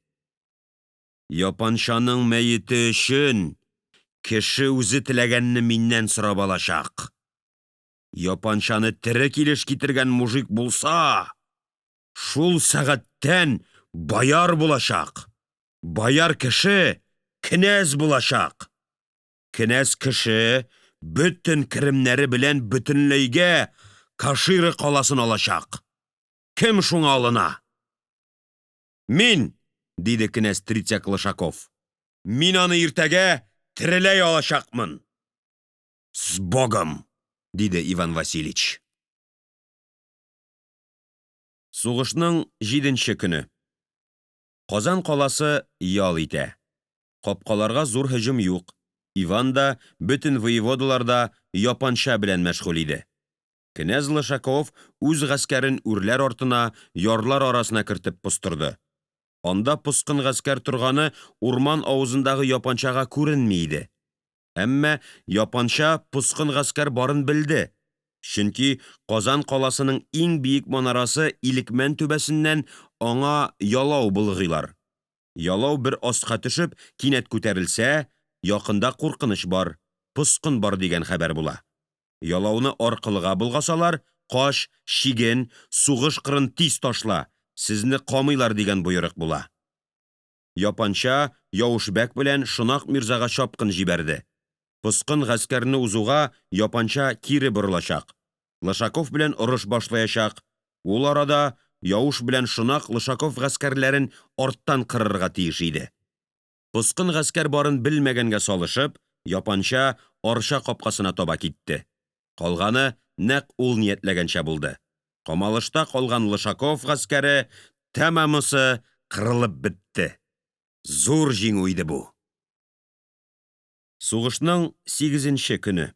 Япанчаның мәете өчен кеше үзе теләгәнне миннән сорап алачак. Япанчаны тере килеш китергән мужик булса, шул сәгатьтән бояр булачак, бояр кеше кенәз булачак, кенәз кеше бөтен керемнәре белән бөтенләйгә Кашира каласын алачак. Кем шуңа алына? Мин, диде кенәз Третьяк Лошаков. Мин аны иртәгә тереләй алачакмын. С богом! Диде Иван Васильевич. Сугышның җиденче көне. Казан каласы ял итә. Капкаларга зур һөҗүм юк. Иван да, бөтен воеводалар да Япанча белән мәшгуль иде. Кенәз Лошаков үз гаскәрен үрләр артына, ярлар арасына кертеп постырды. Анда поскын гаскәр торганы урман авызындагы Япанчага күренми иде. Әмма Япанча поскын гаскәр барын белде, чөнки Казан каласының иң биек манарасы Илекмән түбәсеннән аңа ялау болгыйлар. Ялау бер аска төшеп, кинәт күтәрелсә, якында куркыныч бар, поскын бар дигән хәбәр була. Ялауны аркылыга болгасалар, кач, чиген, сугыш кырын тиз ташла, сезне камыйлар дигән боерык була. Япанча Яушбәк белән Шонак мирзага чапкын җибәрде. Поскын гаскәрне узуга Япанча кире борылачак. Лошаков белән орыш башлаячак. Ул арада Яуш белән Шонак Лошаков гаскәрләрен арттан кырырга тиеш иде. Поскын гаскәр барын белмәгәнгә салышып, Япанча Арча капкасына таба китте. Калганы нәкъ ул ниятләгәнчә булды. Камалышта калган Лошаков гаскәре тәмамысы кырылып бетте. Зур җиңү иде бу. Сугышның сигезенче көне.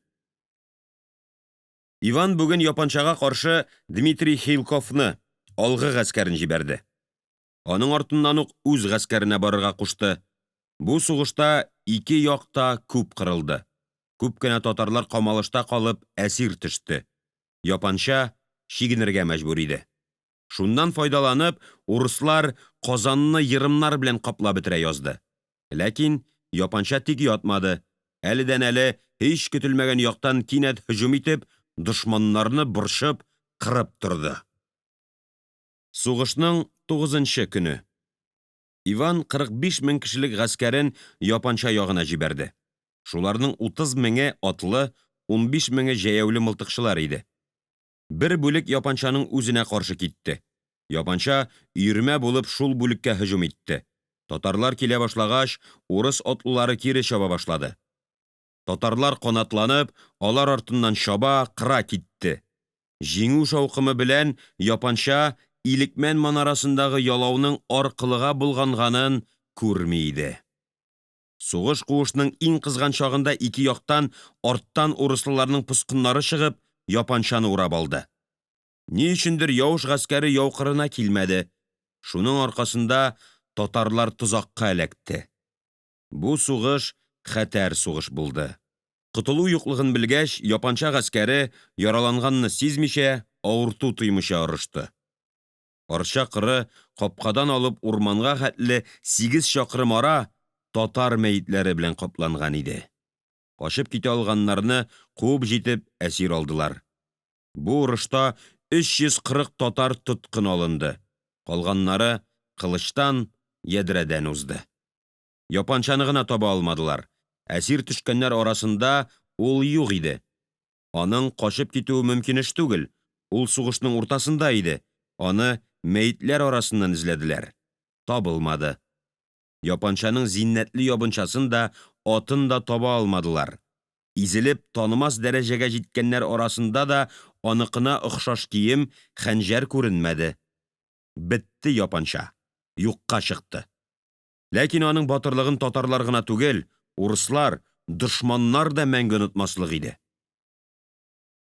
Иван бүген Япанчага каршы Дмитрий Хилковны, алгы гаскәрен җибәрде. Аның артыннан ук үз гаскәренә барырга кушты. Бу сугышта ике як та күп кырылды. Күп кенә татарлар камалышта калып әсир төште. Япанча чигенергә мәҗбүр иде. Шуннан файдаланып, урыслар Казанны ерымнар белән каплап бетерә язды. Ләкин Япанча тик ятмады. Әледән-әле һич көтелмәгән яктан кинәт һөҗүм итеп, дошманнарны борчып, кырып торды. Сугышның тугызынчы көне. Иван 45 мең кешелек гаскәрен Япанча ягына җибәрде. Шуларның 30 меңе атлы, 15 меңе җәяүле мылтыкчылар иде. Бер бүлек Япанчаның үзенә каршы китте. Япанча өермә булып шул бүлеккә һөҗүм итте. Татарлар килә башлагач, урыс атлылары кире чаба башлады. Татарлар канатланып, алар артыннан чаба, кыра китте. Җиңү шаукымы белән Япанча Илекмән манарасындагы ялауның аркылыга болганганын күрми иде. Сугыш куышның иң кызган чагында ике яктан арттан урыслыларның поскыннары чыгып, Япанчаны урап алды. Ни өчендер Яуш гаскәре яу кырына килмәде. Шуның аркасында татарлар тозакка эләкте. Бу сугыш хәтәр сугыш булды. Котылу юклыгын белгәч, Япанча гаскәре яраланганны сизмичә, авырту тоймыйча орышты. Арча кыры капкадан алып урманга хәтле 8 чакрым ара татар мәетләре белән капланган иде. Качып китә алганнарны куып җитеп әсир алдылар. Бу орышта 340 татар тоткын алынды. Калганнары кылычтан, ядрәдән узды. Япанчаны гына таба алмадылар. Әсир төшкәннәр арасында ул юк иде. Аның качып китүе мөмкин эш түгел, ул сугышның уртасында иде, аны мәетләр арасыннан эзләделәр. Табылмады. Япанчаның зиннәтле ябынчасын да, атын да таба алмадылар. Изелеп, танымас дәрәҗәгә җиткәннәр арасында да аныкына охшаш кием, хәнҗәр күренмәде. Бетте Япанча, юкка чыкты. Ләкин аның батырлыгын татарлар гына түгел, урыслар, дошманнар да мәңге онытмаслык иде.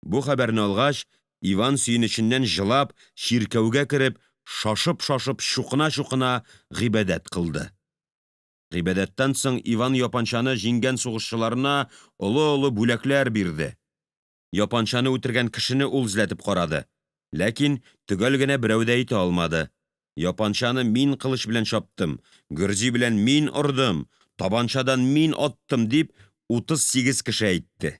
Бу хәбәрне алгач, Иван сөенеченнән җылап, чиркәүгә кереп, шашып-шашып, чукына-чукына гыйбадәт кылды. Гыйбадәттән соң Иван Япанчаны җиңгән сугышчыларына олы-олы бүләкләр бирде. Япанчаны үтергән кешене ул эзләтеп карады. Ләкин төгәл генә берәү дә әйтә алмады. Япанчаны мин кылыч белән чаптым, гөрзи белән мин ордым, табанчадан мин аттым, дип 38 кеше әйтте.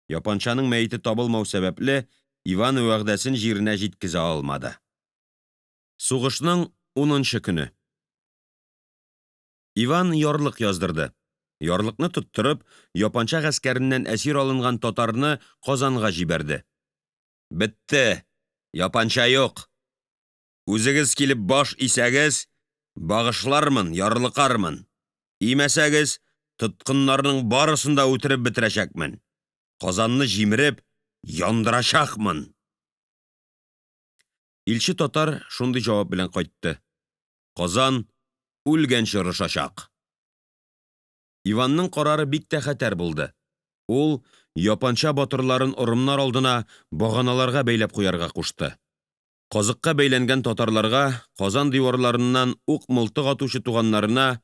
Япанчаның мәете табылмау сәбәпле, Иван вәгъдәсен җиренә җиткезә алмады. Сугышның унынчы көне. Иван ярлык яздырды. Ярлыкны тоттырып, Япанча гаскәреннән әсир алынган татарны Казанга җибәрде. Бетте, Япанча юк! Үзегез килеп баш исәгез, багышлармын, ярлыкармын. Имәсәгез, тоткыннарның барысын да үтереп бетерәчәкмен. Казанны җимереп, яндырачакмын! Илче татар шундый җавап белән кайтты Казан үлгәнче орышачак! Иванның карары бик тә хәтәр булды. Ул Япанча батырларын орымнар алдына баганаларга бәйләп куярга кушты. Казыкка бәйләнгән татарларга, Казан диварларыннан ук-мылтык атучы туганнарына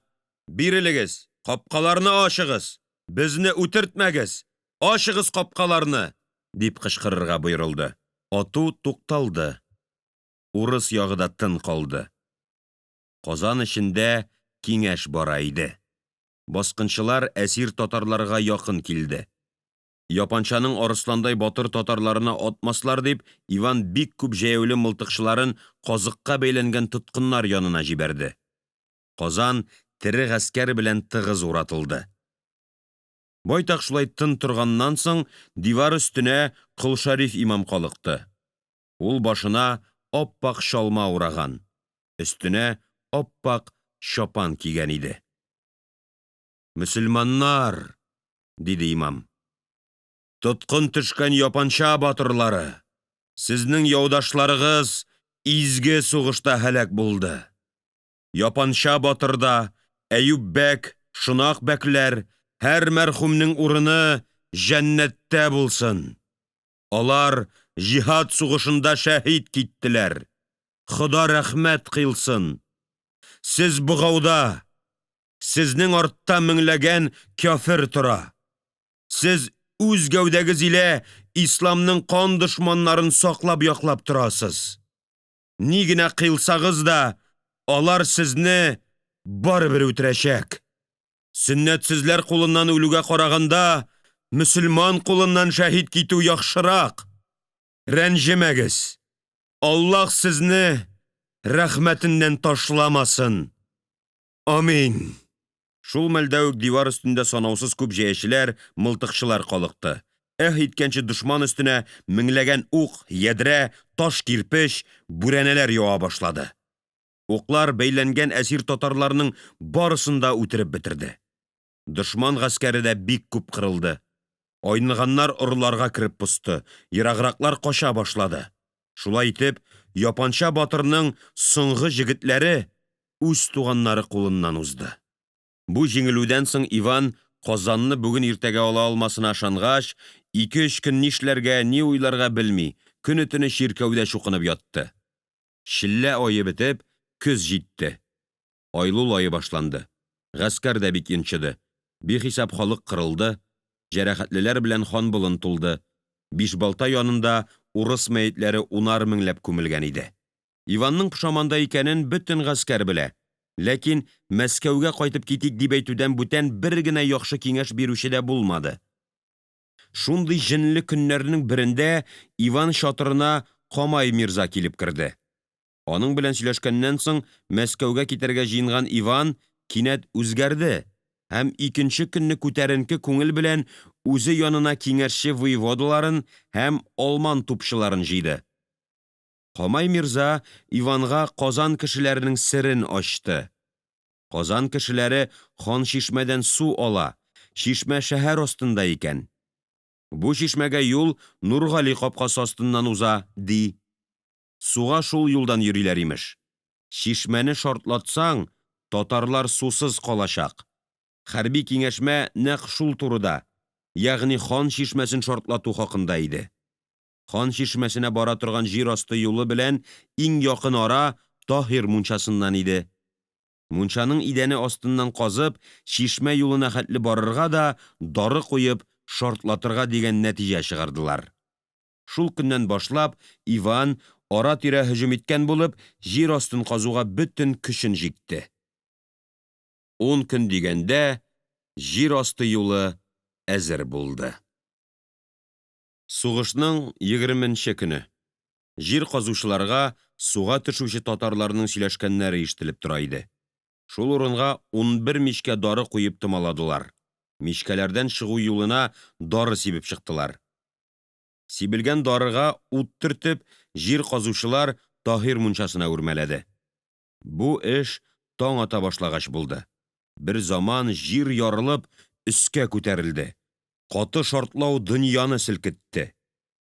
Бирелегез! Капкаларны ачыгыз! Безне үтертмәгез! Ачыгыз капкаларны! дип кычкырырга боерылды. Ату тукталды. Урыс ягы да тын калды. Казан эчендә киңәш бара иде. Баскынчылар әсир татарларга якын килде. Япанчаның арысландай батыр татарларына атмаслар дип, Иван бик күп җәяүле мылтыкчыларын казыкка бәйләнгән тоткыннар янына җибәрде. Казан тере гаскәр белән тыгыз уратылды. Байтак шулай тын торганнан соң, дивар өстенә Колшәриф имам калыкты. Ул башына апак чалма ураган, өстенә апак чапан кигән иде. Мөселманнар! диде имам. Тоткын төшкән Япанча батырлары! Сезнең яудашларыгыз изге сугышта һәлак булды. Япанча батыр да, Әюп бәк, Шонак бәкләр, һәр мәрхүмнең урыны җәннәттә булсын! Алар җиһад сугышында шәһит киттеләр. Хода рәхмәт кыйлсын! Сез богауда, сезнең артта меңләгән кяфер тора. Сез үз гәүдәгез илә исламның кан дошманнарын саклап-яклап торасыз. Ни генә кыйлсагыз да, алар сезне барыбер үтерәчәк. Сөннәтсезләр кулыннан үлүгә караганда, мөселман кулыннан шәһит китү яхшырак. Рәнҗемәгез! Аллаһ сезне рәхмәтеннән ташламасын! Амин! Шул мәлдә үк дивар өстендә санаусыз күп җәячеләр, мылтыкчылар калыкты. Эһ иткәнче дошман өстенә меңләгән ук, ядрә, таш-кирпеч, бүрәнәләр ява башлады. Уклар бәйләнгән әсир татарларның барысын да үтереп бетерде. Дошман гаскәре дә бик күп кырылды. Айныганнар орларга кереп посты, ераграклар кача башлады. Шулай итеп, Япанча батырның соңгы җегетләре үз туганнары кулыннан узды. Бу җиңелүдән соң Иван Казанны бүген-иртәгә ала алмасына ышангач, икеөч көн нишләргә, ни уйларга белми, көнетөне чиркәүдә чукынып ятты. Челлә ае бетеп, көз җитте. Айлул ае башланды. Гаскәр дә бик йончыды. Бихисап халык кырылды, җәрәхәтлеләр белән ханболын тулды. Бишбалта янында урыс мәетләре унар меңләп күмелгән иде. Иванның пошаманда икәнен бөтен гаскәр белә. Ләкин Мәскәүгә кайтып китик дип әйтүдән бүтән бер генә яхшы киңәш бирүче дә булмады. Шундый җенле көннәрнең берендә Иван чатырына Камай мирза килеп керде. Аның белән сөйләшкәннән соң Мәскәүгә китәргә җыенган Иван кинәт үзгәрде һәм икенче көнне күтәренке күңел белән үзе янына киңәшче воеводаларын һәм алман тупчыларын җыйды. Камай мирза Иванга Казан кешеләренең серен ачты. Казан кешеләре Ханчишмәдән су ала, чишмә шәһәр астында икән. Бу чишмәгә юл Нургали капкасы астыннан уза, ди. Суга шул юлдан йөриләр, имеш. Чишмәне шартлатсаң, татарлар сусыз калачак. Хәрби киңәшмә нәкъ шул турыда, ягъни Хан чишмәсен шартлату хакында иде. Хан чишмәсенә бара торган җир асты юлы белән иң якын ара Таһир мунчасыннан иде. Мунчаның идәне астыннан казып, чишмә юлына хәтле барырга да, дары куеп, шартлатырга дигән нәтиҗә чыгардылар. Шул көннән башлап Иван, аратирә һөҗүм иткән булып, җир астын казуга бөтен көчен җикте. Ун көн дигәндә җир асты юлы әзер булды. Сугышның 20нче көне. Җир казучыларга суга төшүче татарларның сөйләшкәннәре ишетелеп тора иде. Шул урынга 11 мичкә дары куеп томаладылар. Мичкәләрдән чыгу юлына дары сибеп чыктылар. Сибелгән дарыга ут төртеп, җир казучылар Таһир мунчасына үрмәләде. Бу эш таң ата башлагач булды. Берзаман җир ярылып өскә күтәрелде. Каты шартлау дөньяны селкетте.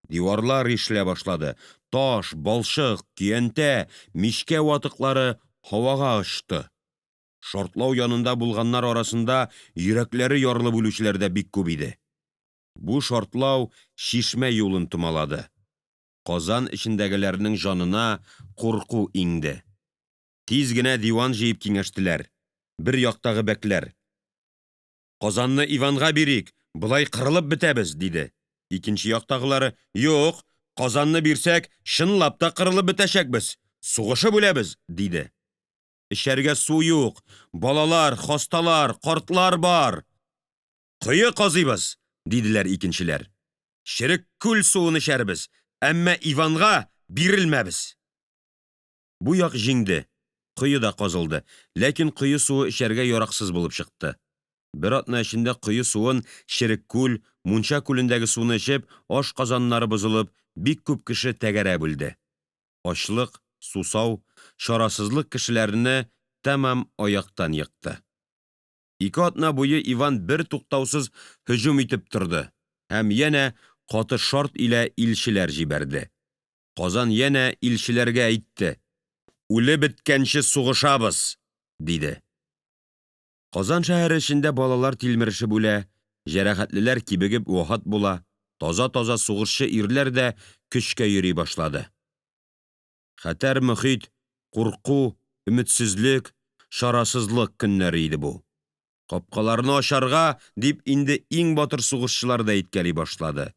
Диварлар ишелә башлады, таш, балчык, көянтә, мичкә ватыклары һавага очты. Шартлау янында булганнар арасында йөрәкләре ярылып үлүчеләр дә бик күп иде. Бу шартлау чишмә юлын томалады. Казан эчендәгеләрнең җанына курку иңде. Тиз генә диван җыеп киңәштеләр. Бер яктагы бәкләр Казанны Иванга бирик, болай кырылып бетәбез, диде. Икенче яктагылары Юк, Казанны бирсәк, чынлап та кырылып бетәчәкбез, сугышып үләбез, диде. Эчәргә су юк, балалар, хасталар, картлар бар. Кое казыйбыз, диделәр икенчеләр. Черек күл суын эчәрбез, әмма Иванга бирелмәбез. Бу як җиңде, кое да казылды, ләкин кое суы эчәргә яраксыз булып чыкты. Бер атна эчендә кое суын, Черек күл, Мунча күлендәге суны эчеп, ашказаннары бозылып, бик күп кеше тәгәрәп үлде. Ачлык, сусау, чарасызлык кешеләрне тәмам аяктан екты. Ике атна буе Иван бертуктаусыз һөҗүм итеп торды һәм янә каты шарт илә илчеләр җибәрде. Казан янә илчеләргә әйтте Үлеп беткәнче сугышабыз! диде. Казан шәһәре эчендә балалар тилмерешеп үлә, җәрәхәтлеләр кибегеп вафат була, тазатаза сугышчы ирләр дә көчкә йөри башлады. Хәтәр мохит, курку, өметсезлек, чарасызлык көннәре иде бу. Капкаларны ачарга! дип, инде иң батыр сугышчылар да әйткәли башлады.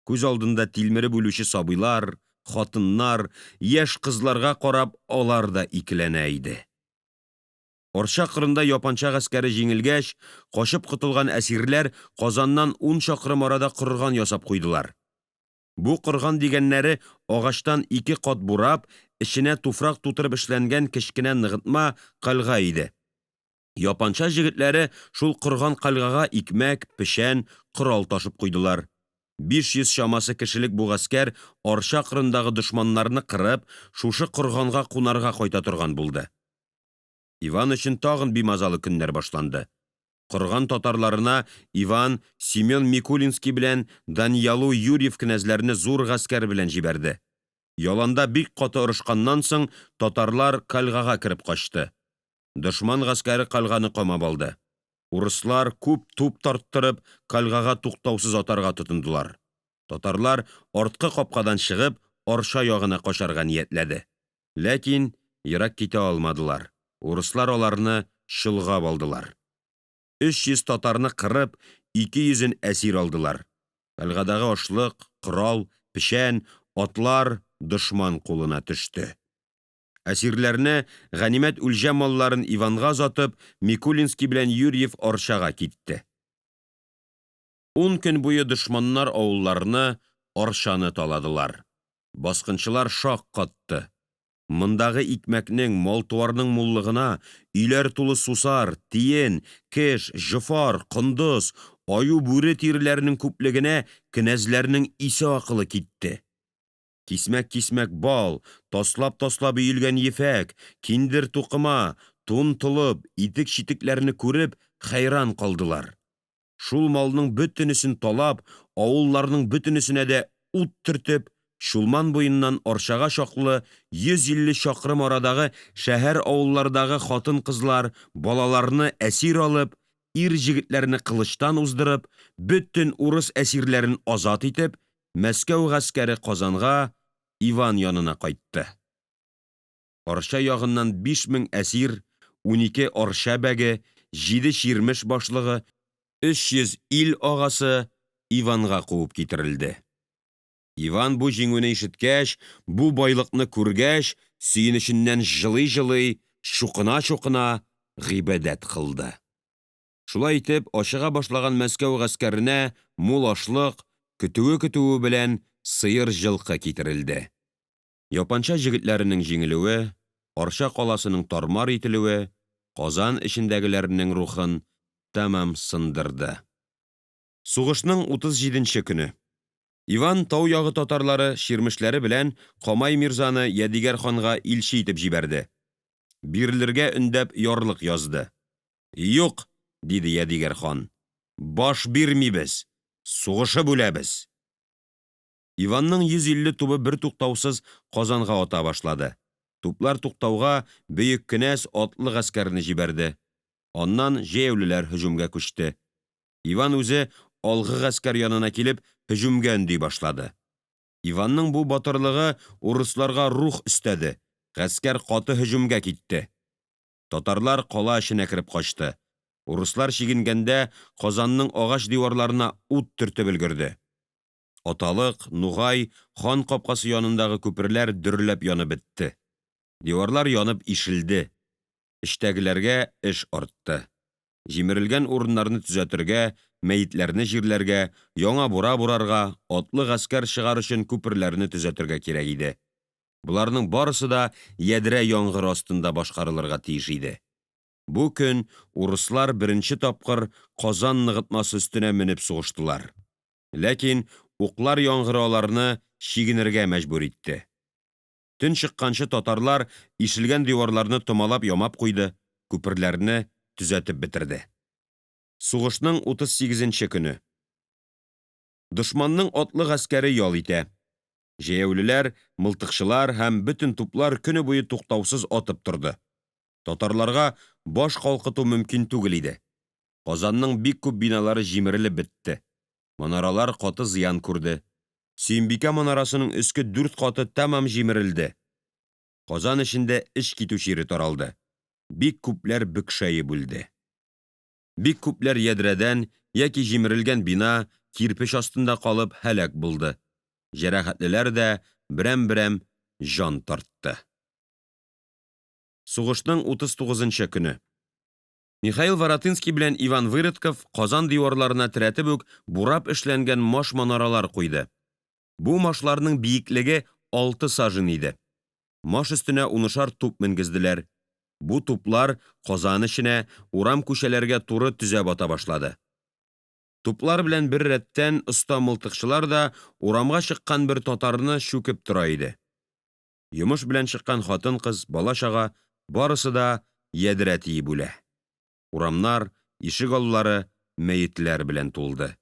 Күз алдында тилмереп үлүче сабыйлар, хатыннар, яшь кызларга карап алар да икеләнә иде. Арча кырында Япанча гаскәре җиңелгәч, качып котылган әсирләр Казаннан ун чакрым арада корган ясап куйдылар. Бу корган дигәннәре агачтан ике кат бурап, эченә туфрак тутырып эшләнгән кечкенә ныгытма кальга иде. Япанча җегетләре шул корган кальгага икмәк, печән, корал ташып куйдылар. 500 чамасы кешелек бу гаскәр Арча кырындагы дошманнарны кырып, шушы корганга кунарга кайта торган булды. Иван өчен тагын бимазалы көннәр башланды. Корган татарларына Иван Семен Микулинский белән Даньялу Юрьев кенәзләрне зур гаскәр белән җибәрде. Яланда бик каты орышканнан соң, татарлар кальгага кереп качты. Дошман гаскәре кальганы камап алды. Урыслар, күп туп тарттырып, кальгага туктаусыз атарга тотындылар. Татарлар арткы капкадан чыгып, Арча ягына качарга ниятләде. Ләкин ерак китә алмадылар, урыслар аларны чолгап алдылар. 300 татарны кырып, 200ен әсир алдылар. Кальгадагы ашлык, корал, печән, атлар дошман кулына төште. Әсирләрне, ганимәт үлҗә малларын Иванга озатып, Микулинский белән Юрьев Арчага китте. Ун көн буе дошманнар авылларны, Арчаны таладылар. Баскынчылар шаккатты. Мондагы икмәкнең, малтуарның муллыгына, өйләр тулы сусар, тиен, кеш, җофар, кондыз, аюбүре тиреләренең күплегенә кенәзләрнең исе-акылы китте. Кисмәккисмәк бал, таслаптаслап өелгән ефәк, киндер тукыма, тун-толып, итекчитекләрне күреп хәйран калдылар. Шул малның бөтенесен талап, авылларның бөтенесенә дә ут төртеп, Чулман буеннан Арчага чаклы 150 чакрым арадагы шәһәравыллардагы хатынкызлар, балаларны әсир алып, ирҗегетләрне кылычтан уздырып, бөтен урыс әсирләрен азат итеп, Мәскәү гаскәре Казанга, Иван янына кайтты. Арча ягыннан 5000 әсир, 12 Арча бәге, җиде чирмеш башлыгы, 300 ил агасы Иванга куып китерелде. Иван бу җиңүне ишеткәч, бу байлыкны күргәч, сөенеченнән җылыйҗылый, чукыначукына гыйбадәт кылды. Шулай итеп, ачыга башлаган Мәскәү гаскәренә мул ашлык, көтүекөтүе белән сыерҗылкы китерелде. Япанча җегетләренең җиңелүе, Арча каласының тармар ителүе Казан эчендәгеләрнең рухын тәмам сындырды. Сугышның 37 нче көне. Иван тау ягы татарлары, чирмешләре белән Камай мирзаны Ядигәр ханга илче итеп җибәрде. Бирелергә өндәп ярлык язды. Юк, диде Ядигәр хан, баш бирмибез, сугышып үләбез! Иванның 150 тубы бертуктаусыз Казанга ата башлады. Туплар туктауга, бөек кенәз атлы гаскәрне җибәрде. Аннан җәяүлеләр һөҗүмгә күчте. Иван үзе алгы гаскәр янына килеп һөҗүмгә өнди башлады. Иванның бу батырлыгы урысларга рух өстәде, гаскәр каты һөҗүмгә китте. Татарлар кала эченә кереп качты. Урыслар чигенгәндә Казанның агач диварларына ут төртеп өлгерде. Аталык, Нугай, Хан капкасы янындагы күперләр дөрләп янып бетте. Диварлар янып ишелде. Эчтәгеләргә эш артты. Җимерелгән урыннарны төзәтергә, мәетләрне җирләргә, яңа бура бурарга, атлы гаскәр чыгар өчен күперләрне төзәтергә кирәк иде. Боларның барысы да ядрә яңгыры астында башкарылырга тиеш иде. Бу көн урыслар беренче тапкыр Казан ныгытмасы өстенә менеп сугыштылар. Ләкин уклар яңгыры аларны чигенергә мәҗбүр итте. Төн чыкканчы татарлар ишелгән диварларны томалап ямап куйды, күперләрне төзәтеп бетерде. Сугышның 38 нче көне. Дошманның атлы гаскәре ял итә. Җәяүлеләр, мылтыкчылар һәм бөтен туплар көне буе туктаусыз атып торды. Татарларга баш калкыту мөмкин түгел иде. Казанның бик күп биналары җимерелеп бетте. Манаралар каты зыян күрде. Сөембикә манарасының өске дүрт каты тәмам җимерелде. Казан эчендә эч китү чире таралды. Бик күпләр бөкшәеп үлде. Бик күпләр ядрәдән яки җимерелгән бина, кирпеч астында калып һәлак булды. Җәрәхәтлеләр дә берәмберәм җан тартты. Сугышның 39 нчы көне. Михаил Воротынский белән Иван Выродков Казан диварларына терәтеп үк бурап эшләнгән маш-манаралар куйды. Бу машларның биеклеге алты сажин иде. Маш өстенә унышар туп менгезделәр. Бу туплар Казан эченә, урамкүчәләргә туры төзәп ата башлады. Туплар белән бер рәттән оста мылтыкчылар да урамга чыккан бер татарны чүкеп тора иде. Йомыш белән чыккан хатынкыз, балачага барысы да ядрә тиеп үлә. Урамнар, ишегаллары мәетләр белән тулды.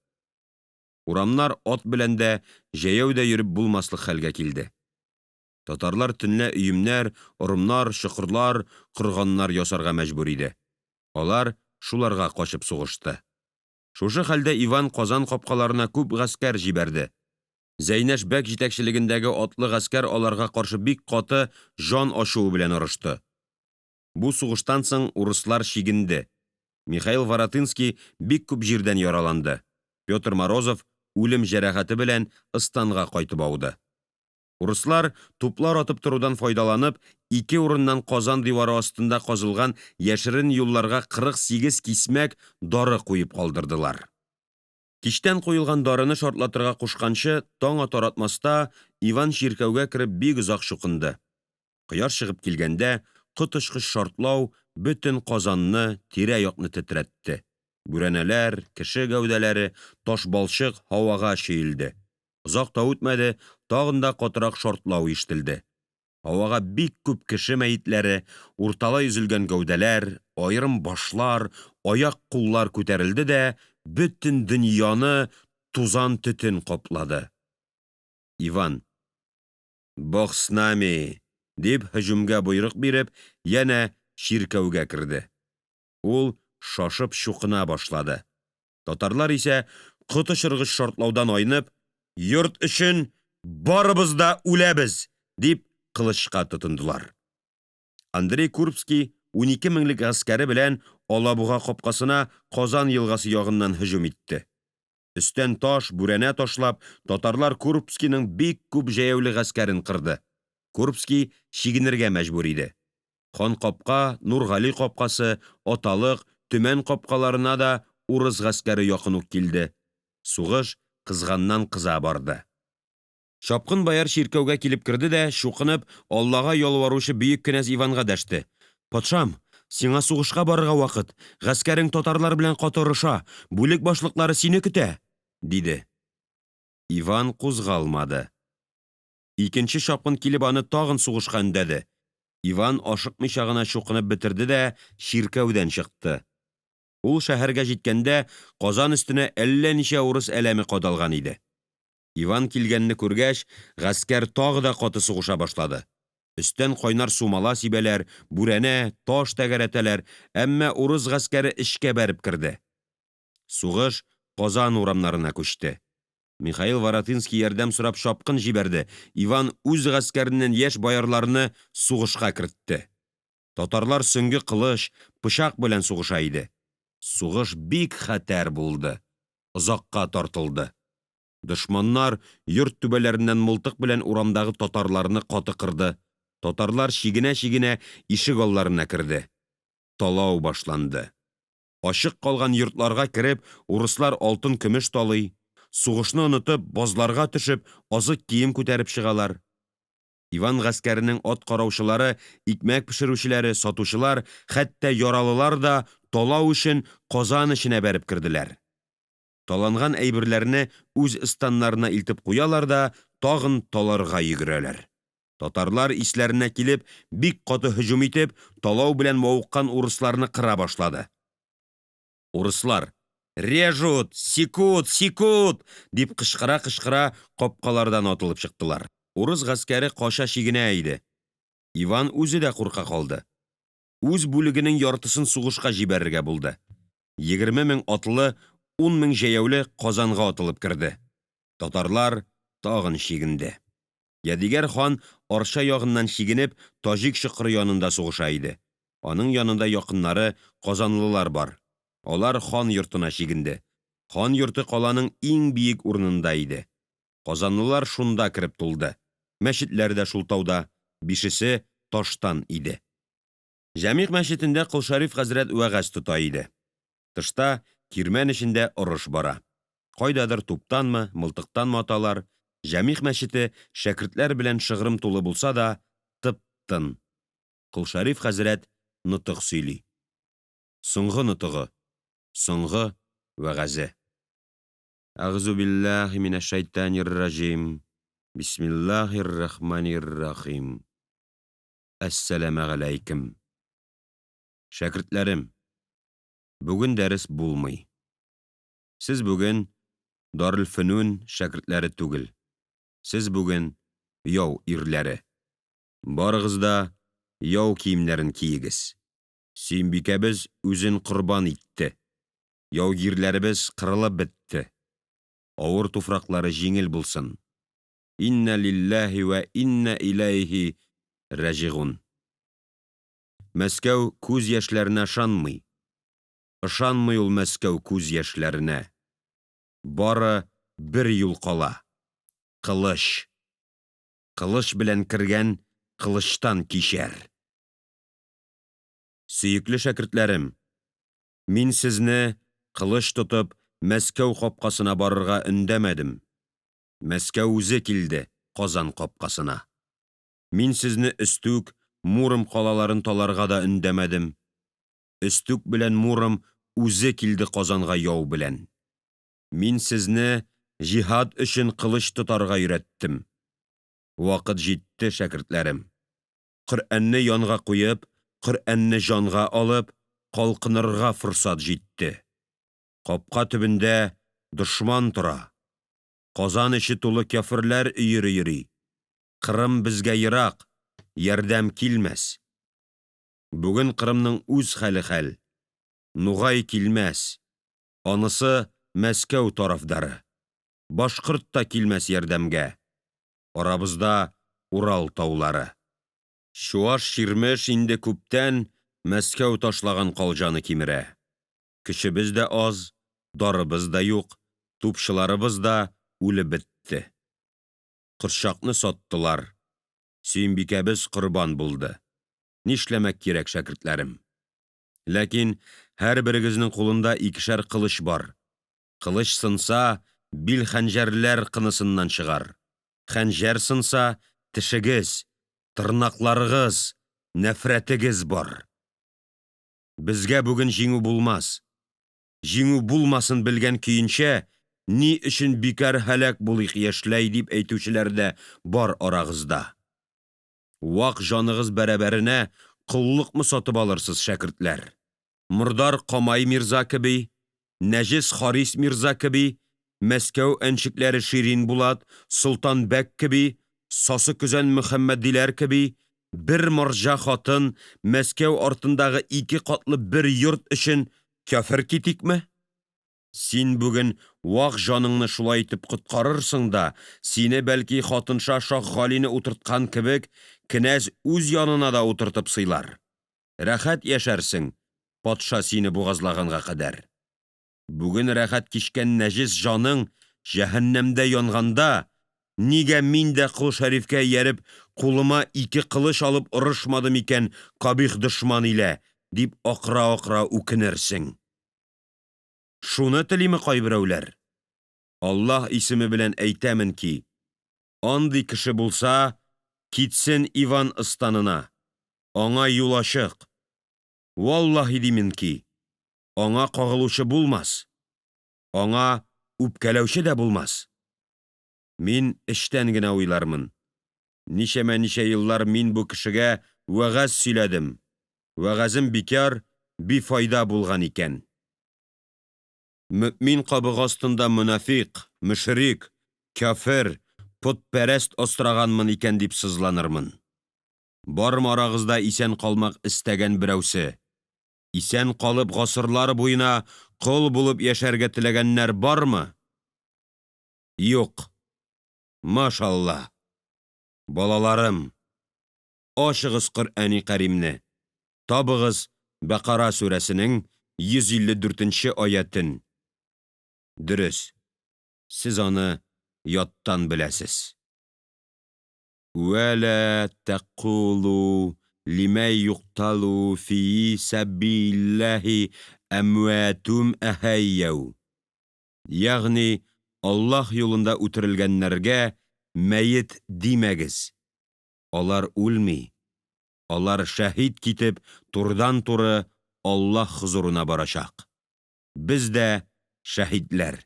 Урамнар ат белән дә, җәяү дә йөреп булмаслык хәлгә килде. Татарлар төнлә өемнәр, орымнар, чокырлар, корганнар ясарга мәҗбүр иде. Алар шуларга качып сугышты. Шушы хәлдә Иван Казан капкаларына күп гаскәр җибәрде. Зәйнәш бәк җитәкчелегендәге атлы гаскәр аларга каршы бик каты җан ачуы белән орышты. Бу сугыштан соң урыслар чигенде. Михаил Воротынский бик күп җирдән яраланды, Петр Морозов үлем җәрәхәте белән ыстанга кайтып ауды. Урыслар, туплар атып торудан файдаланып, ике урыннан Казан дивары астында казылган яшерен юлларга 48 кисмәк дары куеп калдырдылар. Кичтән куелган дарыны шартлатырга кушканчы, таң атаратмаста Иван чиркәүгә кереп бик озак чукынды. Кояш чыгып килгәндә, коточкыч шартлау бөтен Казанны, тирәякны тетрәтте. Бүрәнәләр, кеше гәүдәләре, ташбалчык һавага чөелде. Озак та үтмәде, тагын да катырак шартлау ишетелде. Һавага бик күп кеше мәетләре, урталай өзелгән гәүдәләр, аерым башлар, аяккуллар күтәрелде дә бөтен дөньяны тузан-төтен каплады. Иван Бог с нами! Дип һөҗүмгә боерык биреп, янә чиркәүгә керде. Ул шашып чукына башлады. Татарлар исә, коточыргыч шартлаудан айнып Йорт өчен барыбыз да үләбез! дип, кылычка тотындылар. Андрей Курбский 12 меңлек гаскәре белән Алабуга капкасына Казан елгасы ягыннан һөҗүм итте. Өстән таш, бүрәнә ташлап, татарлар Курбскийның бик күп җәяүле гаскәрен кырды. Курбский чигенергә мәҗбүр иде. Ханкапка, Нургали капкасы, Аталык, Төмән капкаларына да урыс гаскәре якын ук килде. Сугыш кызганнанкыза барды. Чапкын бояр чиркәүгә килеп керде дә, чукынып, Аллага ялваручы бөек кенәз Иванга дәште. Патшам, сиңа сугышка барырга вакыт, гаскәрең татарлар белән каты орыша, бүлек башлыклары сине көтә, диде. Иван кузгалмады. Икенче чапкын килеп аны тагын сугышка өндәде. Иван ашыкмыйча гына чукынып бетерде дә чиркәүдән чыкты. Ул шәһәргә җиткәндә, Казан өстенә әллә ничә урыс әләме кадалган иде. Иван килгәнне күргәч, гаскәр тагы да каты сугыша башлады. Өстән кайнар сумала сибәләр, бүрәнә, таш тәгәрәтәләр, әмма урыс гаскәре эчкә бәреп керде. Сугыш Казан урамнарына күчте. Михаил Воротынский ярдәм сорап чапкын җибәрде, Иван үз гаскәреннән яшь боярларны сугышка кертте. Татарлар сөңге, кылыч, пычак белән сугыша иде. Сугыш бик хәтәр булды, озакка тартылды. Дошманнар йорт түбәләреннән мылтык белән урамдагы татарларны каты кырды. Татарлар чигенәчигенә ишегалларына керде. Талау башланды. Ачык калган йортларга кереп, урыслар алтынкөмеш талый. Сугышны онытып, базларга төшеп, азык-кием күтәреп чыгалар. Иван гаскәренең ат караучылары, икмәк пешерүчеләре, сатучылар, хәтта яралылар да талау өчен Казан эченә бәреп керделәр. Таланган әйберләрне үз станнарына илтеп куялар да тагын таларга йөгерәләр. Татарлар исләренә килеп, бик каты һөҗүм итеп, талау белән мавыккан урысларны кыра башлады. Урыслар Режут! Секут! Секут! дип кычкыра-кычкыра капкалардан атылып чыктылар. Урыс гаскәре кача-чигенә иде. Иван үзе дә курка калды. Үз бүлегенең яртысын сугышка җибәрергә булды. 20 мең атлы, 10 мең җәяүле Казанга атылып керде. Татарлар тагын чигенде. Ядигәр хан Арча ягыннан чигенеп, Таҗик чокыры янында сугыша иде. Аның янында якыннары, казанлылар бар. Алар хан йортына чигенде. Хан йорты каланың иң биек урынында иде. Казанлылар шунда кереп тулды. Мәчетләр дә шул тауда, бишесе таштан иде. Җәмигъ мәчетендә Кол Шәриф хәзрәт вәгазь тота иде. Тышта, кирмән эчендә орыш бара. Кайдадыр туптанмы, мылтыктанмы аталар. Җәмигъ мәчете шәкертләр белән шыгрым тулы булса да, тып-тын. Кол Шәриф хәзрәт нотык сөйли. Соңгы нотыгы, соңгы вәгазе. Әгъзүбиллаһи минәшшәйтанирраҗим. Бисмиллаһиррахманиррахим. Әссәламегаләйкем. Шәкертләрем, бүген дәрес булмый. Сез бүген дарелфөнүн шәкертләре түгел, сез бүген яу ирләре. Барыгыз да яу киемнәрен киегез. Сөембикәбез үзен корбан итте, яугирләребез кырылып бетте. Авыр туфраклары җиңел булсын. Инна лиллаһи вә инна иләйһи раҗигун. Мәскәү күз яшьләренә ышанмый, ышанмый ул Мәскәү күз яшьләренә. Бары бер юл кала кылыч! Кылыч белән кергән кылычтан кичәр. Сөекле шәкертләрем, мин сезне, кылыч тотып, Мәскәү капкасына барырга өндәмәдем. Мәскәү үзе килде Казан капкасына. Мин сезне Өстүк, Муром калаларын таларга да өндәмәдем. Өстүк белән Муром үзе килде Казанга яу белән. Мин сезне җиһад өчен кылыч тотарга өйрәттем. Вакыт җитте, шәкертләрем! Коръәнне янга куеп, Коръәнне җанга алып, калкынырга форсат җитте. Капка төбендә дошман тора. Казан эче тулы кяферләр өере йөри. Кырым безгә ерак, ярдәм килмәс. Бүген Кырымның үз хәле хәл. Нугай килмәс, анысы Мәскәү тарафдары. Башкорт та килмәс ярдәмгә. Арабызда Урал таулары. Чуашчирмеш инде күптән Мәскәү ташлаган калҗаны кимерә. Көчебез дә аз, дарыбыз да юк, тупчыларыбыз да үлеп бетте. Корчакны саттылар, Сөембикәбез корбан булды. Нишләмәк кирәк, шәкертләрем? Ләкин һәрберегезнең кулында икешәр кылыч бар. Кылыч сынса, бил хәнҗәрләр кынысыннан чыгар, хәнҗәр сынса, тешегез, тырнакларыгыз, нәфрәтегез бар. Безгә бүген җиңү булмас. Җиңү булмасын белгән көенчә, ни өчен бикар һәлак булыйк яшьләй, дип әйтүчеләр дә бар арагызда. Вак җаныгыз бәрабәренә коллыкмы сатып алырсыз, шәкертләр? Мордар Камай мирза кеби, нәҗес Харис мирза кеби, Мәскәү әнчекләре Ширин Булат, Солтанбәк кеби, сасы көзән Мөхәммәдиләр кеби, бер марҗа хатын, Мәскәү артындагы ике катлы бер йорт өчен кяфер китикме? Син бүген вак җаныңны шулай итеп коткарырсың да, сине, бәлки, хатынша Шаһгалине утырткан кебек, кенәз үз янына да утыртып сыйлар. Рәхәт яшәрсең патша сине бугазлаганга кадәр. Бүген рәхәт кичкән нәҗес җаның җәһәннәмдә янганда, нигә мин дә Кол Шәрифкә ияреп, кулыма ике кылыч алып орышмадым икән кабих дошман илә, дип акыраакыра үкенерсең. Шуны телиме кайберәүләр? Аллаһ исеме белән әйтәмен ки, андый кеше булса, китсен Иван ыстанына, аңа юл ачык. Валлаһи димен ки, аңа кагылучы булмас, аңа үпкәләүче дә булмас. Мин эчтән генә уйлармын ничәмәничә еллар мин бу кешегә вәгазь сөйләдем, вәгазем бикар, бифайда булган икән. Мөэмин кабыгы астында монафикъ, мөшрик, кяфер, потпәрәст асраганмын икән дип сызланырмын. Бармы арагызда исән калмак эстәгән берәүсе? Исән калып гасырлар буена кол булып яшәргә теләгәннәр бармы? Юк! Машалла! Балаларым! Ачыгыз Коръәни Кәримне, табыгыз Бәкара сүрәсенең 154 нче аятен. Дөрес, сез аны яттан беләсез. Үә лә тәкулу лимә юкталу фии сәбииллаһи әмвәтүм әхәйяү. Ягъни Аллаһ юлында үтерелгәннәргә мәет димәгез. Алар үлми, алар шәһит китеп турыдантуры Аллаһ хозурына барачак. Без дә шәһитләр.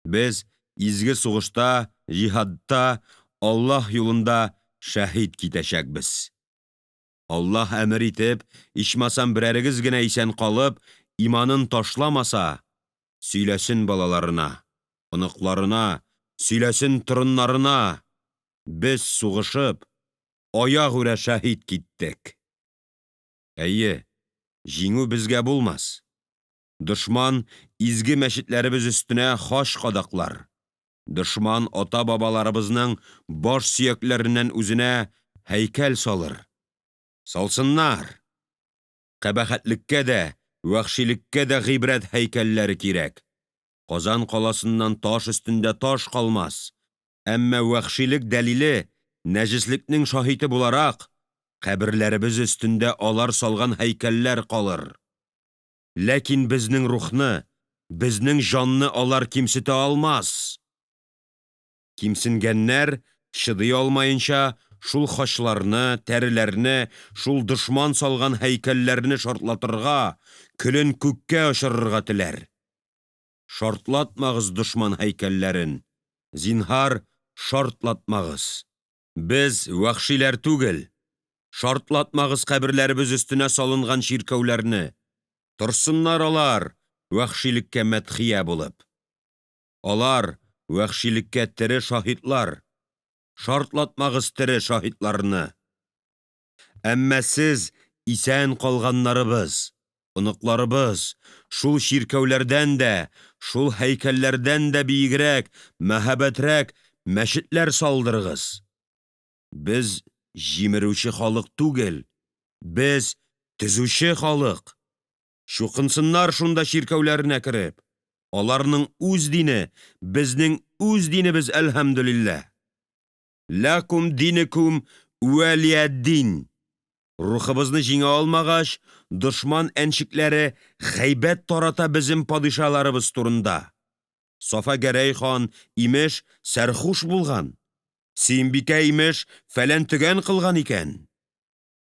Без изге сугышта, җиһадта, Аллаһ юлында шәһит китәчәкбез. Аллаһ әмер итеп, ичмасам берәрегез генә исән калып, иманын ташламаса, сөйләсен балаларына, оныкларына, сөйләсен торыннарына без сугышып, аягүрә шәһит киттек! Әйе, җиңү безгә булмас. Дошман изге мәчетләребез өстенә хач кадаклар, дошман атабабаларыбызның баш сөякләреннән үзенә һәйкәл салыр. Салсыннар! Кабахәтлеккә дә, вәхшилеккә дә гыйбрәт һәйкәлләре кирәк. Казан каласыннан таш өстендә таш калмас, әмма вәхшилек дәлиле, нәҗеслекнең шаһиты буларак, каберләребез өстендә алар салган һәйкәлләр калыр. Ләкин безнең рухны, безнең җанны алар кимсетә алмас! Кимсенгәннәр, чыдый алмаенча, шул хачларны, тәреләрне, шул дошман салган һәйкәлләрне шартлатырга, көлен күккә очырырга теләр. Шартлатмагыз дошман һәйкәлләрен, зинһар, шартлатмагыз! Без вәхшиләр түгел! Шартлатмагыз каберләребез өстенә салынган чиркәүләрне! Торсыннар алар вәхшилеккә мәдхия булып! Алар вәхшилеккә тере шаһитлар. Шартлатмагыз тере шаһитларны! Әмма сез, исән калганнарыбыз, оныкларыбыз, шул чиркәүләрдән дә, шул һәйкәлләрдән дә биегрәк, мәһабәтрәк мәчетләр салдырыгыз! Без җимерүче халык түгел, без төзүче халык! Чукынсыннар шунда чиркәүләренә кереп! Аларның үз дине, безнең үз динебез, әлхәмделилла! Ләкүм динекүм вә лия дин! Рухыбызны җиңә алмагач, дошман әнчекләре гайбәт тарата безем падишаларыбыз турында! Сафа Гәрәй хан, имеш, сәрхуш булган, Сөембикә, имеш, фәләнтөгән кылган икән.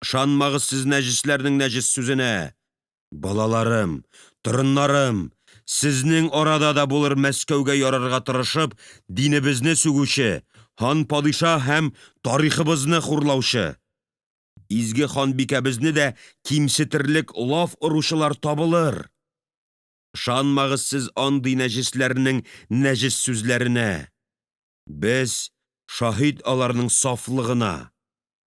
Ышанмагыз сез нәҗесләрнең нәҗес сүзенә! Балаларым, торыннарым, сезнең арада да булыр Мәскәүгә ярарга тырышып, динебезне сүгүче, ханпадиша һәм тарихыбызны хурлаучы! Изге ханбикәбезне дә кимсетерлек лаф оручылар табылыр! Ышанмагыз сез андый нәҗесләрнең нәҗес сүзләренә! Без шаһит аларның сафлыгына!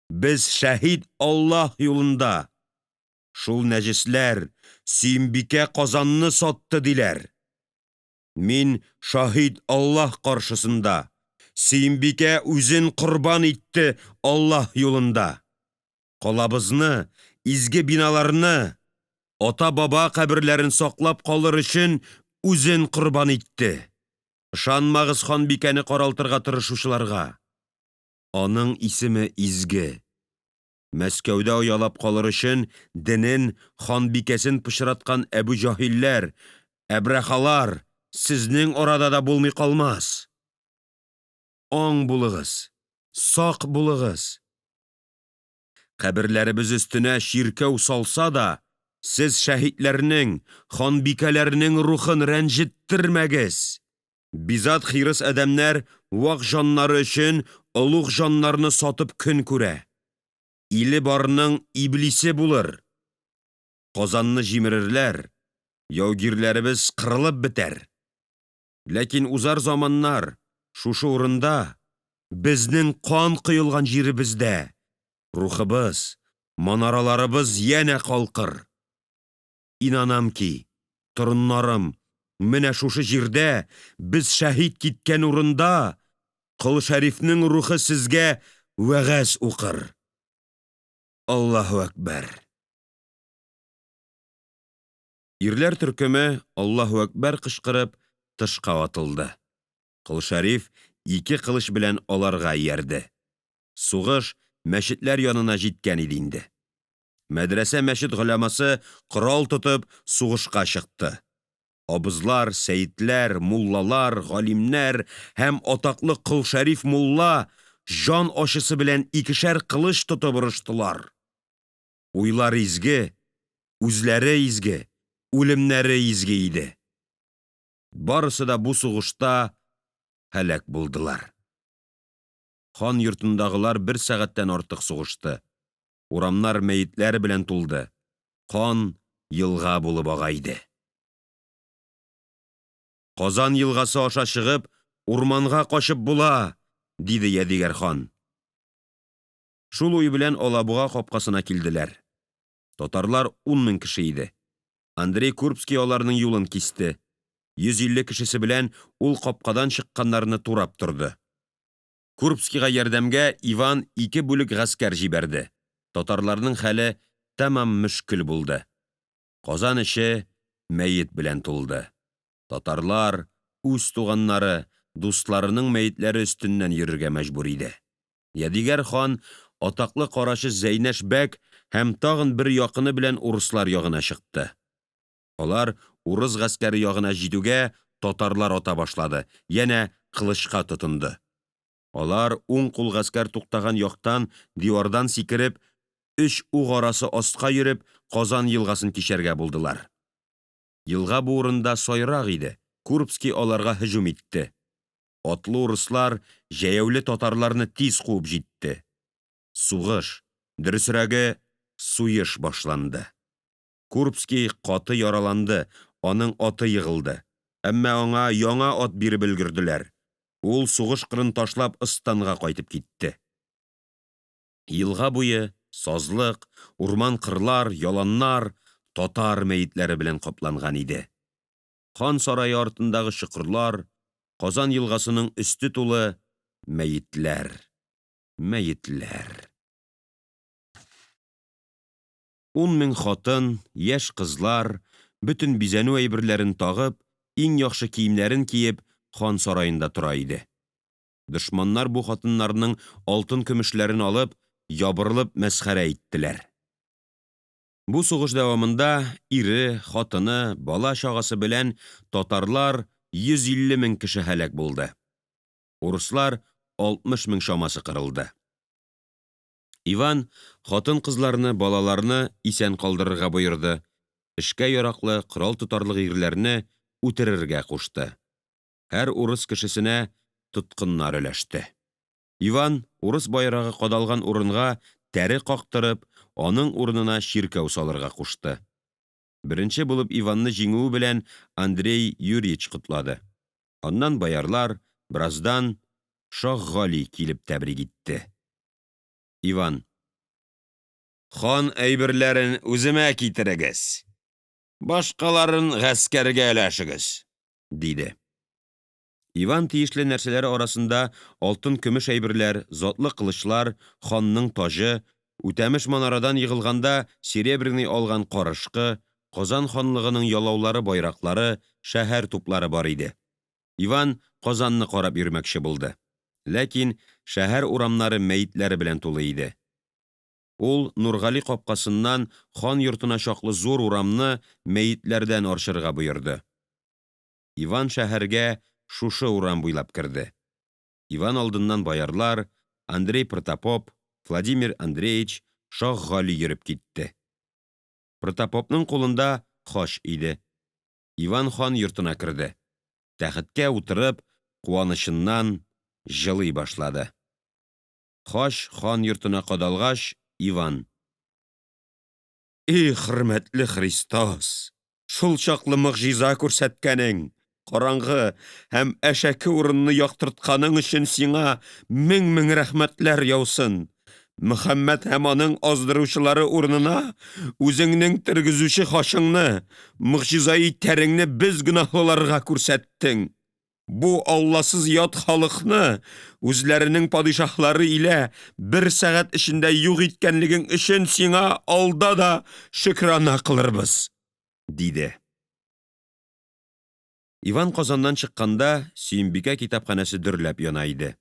Без шәһит Аллаһ юлында! Шул нәҗесләр, Сөембикә Казанны сатты, диләр. Мин шаһит Аллаһ каршысында, Сөембикә үзен корбан итте Аллаһ юлында! Калабызны, изге биналарны, атабаба каберләрен саклап калыр өчен үзен корбан итте! Ышанмагыз ханбикәне каралтырга тырышучыларга! Аның исеме изге! Мәскәүдә оялап калыр өчен денен, ханбикәсен пычраткан әбүҗаһилләр, әбрәхалар сезнең арада да булмый калмас! Аң булыгыз, сак булыгыз! Каберләребез өстенә чиркәү салса да, сез шәһитләрнең, ханбикәләрнең рухын рәнҗеттермәгез! Бизат хирыс адәмнәр вак җаннары өчен олуг җаннарны сатып көн күрә. Иле барның иблисе булыр. Казанны җимерерләр, яугирләребез кырылып бетәр. Ләкин узар заманнар, шушы урында, безнең кан коелган җиребездә, рухыбыз, манараларыбыз янә калкыр. Инанам ки, торыннарым, менә шушы җирдә, без шәһит киткән урында, Кол Шәрифнең рухы сезгә вәгазь укыр. Аллаһу әкбәр! Ирләр төркеме, Аллаһу әкбәр кычкырып, тышка атылды. Кол Шәриф ике кылыч белән аларга иярде. Сугыш мәчетләр янына җиткән иде инде. Мәдрәсәмәчет голямасы корал тотып сугышка чыкты. Абызлар, сәетләр, муллалар, галимнәр һәм атаклы Кол Шәриф мулла җан ачысы белән икешәр кылыч тотып орыштылар. Уйлар изге, үзләре изге, үлемнәре изге иде. Барысы да бу сугышта һәлак булдылар. Хан йортындагылар бер сәгатьтән артык сугышты. Урамнар мәетләр белән тулды, кан елга булып ага иде. Казан елгасы аша чыгып, урманга качып була, диде Ядегәр хан. Шул уй белән Алабуга капкасына килделәр. Татарлар 10 мең кеше иде. Андрей Курбский аларның юлын кисте. 150 кешесе белән ул капкадан чыкканнарны турап торды. Курбскийга ярдәмгә Иван ике бүлек гаскәр җибәрде. Татарларның хәле тәмам мөшкел булды. Казан эче мәет белән тулды. Татарлар үз туганнары, дусларының мәетләре өстеннән йөрергә мәҗбүр иде. Ядегәр хан атаклы карачы Зәйнәш бәк һәм тагын бер якыны белән урыслар ягына чыкты. Алар урыс гаскәре ягына җитүгә, татарлар ата башлады, янә кылычка тотынды. Алар уң кул гаскәр туктаган яктан дивардан сикереп, өч ук арасы аска йөреп, Казан елгасын кичәргә булдылар. Елга бу урында сайрак иде, Курбский аларга һөҗүм итте. Атлы урыслар җәяүле татарларны тиз куып җитте. Сугыш, дөресрәге, суеш башланды. Курбский каты яраланды, аның аты егылды. Әмма аңа яңа ат биреп өлгерделәр. Ул сугыш кырын ташлап ыстанга кайтып китте. Елга буе сазлык, урманкырлар, яланнар татар мәетләре белән капланган иде. Хан сарае артындагы чокырлар, Казан елгасының өсте тулы мәетләр, мәетләр... Ун мең хатын, яшь кызлар, бөтен бизәнү әйберләрен тагып, иң яхшы киемнәрен киеп, хан сараенда тора иде. Дошманнар бу хатыннарның алтынкөмешләрен алып, ябырылып мәсхәрә иттеләр. Бу сугыш дәвамында ире, хатыны, балачагасы белән татарлар 150 мең кеше һәлак булды, урыслар 60 мең чамасы кырылды. Иван хатынкызларны, балаларны исән калдырырга боерды, эшкә яраклы, корал тотарлык ирләрне үтерергә кушты. Һәр урыс кешесенә тоткыннар өләште. Иван урыс байрагы кадалган урынга тәре кактырып, аның урынына чиркәү салырга кушты. Беренче булып Иванны җиңүе белән Андрей Юрьевич котлады. Аннан боярлар, бераздан Шаһгали килеп тәбрик итте. Иван Хан әйберләрен үземә китерегез, башкаларын гаскәргә өләшегез, диде. Иван тиешле нәрсәләр арасында алтынкөмеш әйберләр, затлы кылычлар, ханның таҗы, Үтәмеш манарадан егылганда Серебряный алган карышкы, Казан ханлыгының ялаулары-байраклары, шәһәр туплары бар иде. Иван Казанны карап йөрмәкче булды. Ләкин шәһәр урамнары мәетләр белән тулы иде. Ул Нургали капкасыннан хан йортына чаклы зур урамны мәетләрдән арчырга боерды. Иван шәһәргә шушы урам буйлап керде. Иван алдыннан боярлар, Андрей протопоп, Владимир Андреич, Шаһгали йөреп китте. Протопопның кулында хач иде. Иван хан йортына керде, тәхеткә утырып, куанычыннан җылый башлады. Хач хан йортына кадалгач, Иван И хөрмәтле Христос! Шулчаклы могҗиза күрсәткәнең, караңгы һәм әшәке урынны яктыртканың өчен сиңа меңмең рәхмәтләр яусын. Мөхәммәд һәм аның аздыручылары урынына үзеңнең тергезүче хачыңны, могҗизаи тәреңне без гөнаһлыларга күрсәттең. Бу алласыз ят халыкны үзләренең падишаһлары илә бер сәгать эчендә юк иткәнлегең өчен сиңа алда да шөкрана кылырбыз, диде. Иван Казаннан чыкканда, Сөембикә китапханәсе дөрләп яна иде.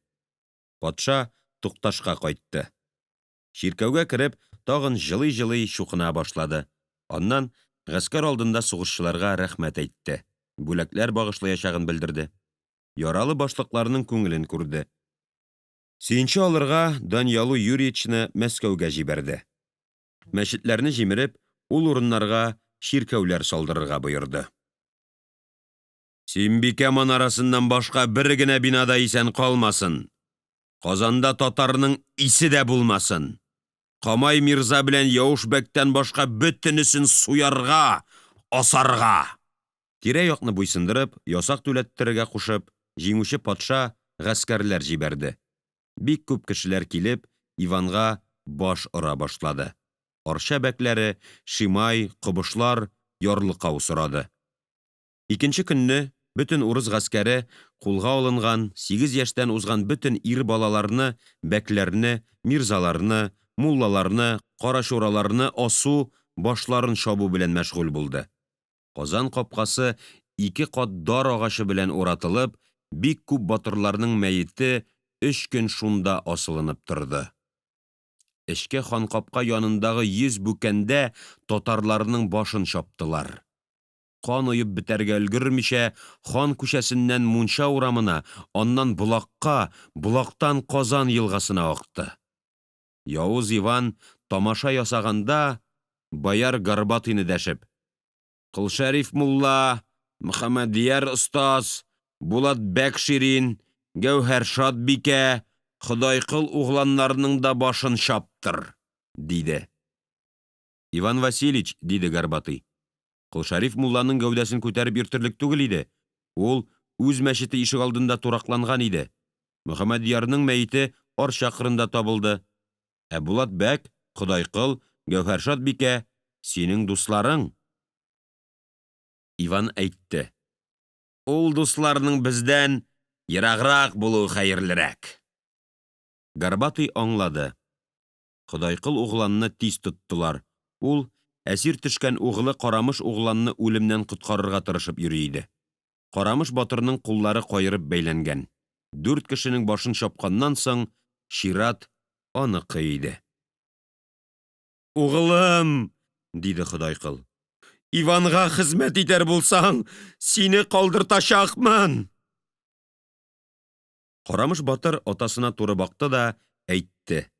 Патша Тукташка кайтты. Чиркәүгә кереп, тагын җылыйҗылый чукына башлады, аннан гаскәр алдында сугышчыларга рәхмәт әйтте, бүләкләр багышлаячагын белдерде. Яралы башлыкларның күңелен күрде. Сөенче алырга Даньялу Юрьевичны Мәскәүгә җибәрде. Мәчетләрне җимереп, ул урыннарга чиркәүләр салдырырга боерды. Сөембикә манарасыннан башка бер генә бина да исән калмасын! Казанда татарның исе дә булмасын! Камай мирза белән Яуш бәктән башка бөтенесен суярга, асарга! Тирәякны буйсындырып, ясак түләттерергә кушып, җиңүче патша гаскәрләр җибәрде. Бик күп кешеләр килеп, Иванга баш ора башлады. Арча бәкләре, Шимай, Кобышлар ярлыкау сорады. Икенче көнне бөтен урыс гаскәре кулга алынган, сигез яшьтән узган бөтен ир балаларны, бәкләрне, мирзаларны, муллаларны, карачураларны асу, башларын чабу белән мәшгуль булды. Казан капкасы ике кат дар агачы белән уратылып, бик күп батырларның мәете өч көн шунда асылынып торды. Эчке ханкапка янындагы йөз бүкәндә татарларның башын чаптылар. Кан оеп бетәргә өлгермичә, Хан күчәсеннән Мунча урамына, аннан Болакка, Болактан Казан елгасына акты. Явыз Иван тамаша ясаганда, бояр Горбатыйны дәшеп Колшәриф мулла, Мөхәммәдьяр остаз, Булат бәк Ширин, Гәүһәршад бикә, Ходайкол угланнарның да башын чаптыр! диде. Иван Васильевич, диде Горбатый, Колшәриф мулланың гәүдәсен күтәреп йөртерлек түгел иде, ул үз мәчете ишегалдында туракланган иде. Мөхәммәдьярның мәете Арча кырында табылды. Ә Булат бәк, Ходайкол, Гәүһәршад бикә синең дусларың. Иван әйтте. Ул дусларның бездән ераграк булуы хәерлерәк. Горбатый аңлады. Ходайкол угланны тиз тоттылар. Ул әсир төшкән углы Карамыш угланны үлемнән коткарырга тырышып йөри иде. Карамыш батырның куллары каерып бәйләнгән. Дүрт кешенең башын чапканнан соң, чират аныкы иде. Углым! диде Ходайкол. Иванга хезмәт итәр булсаң, сине калдыртачакмын! Карамыш батыр атасына туры бакты да әйтте.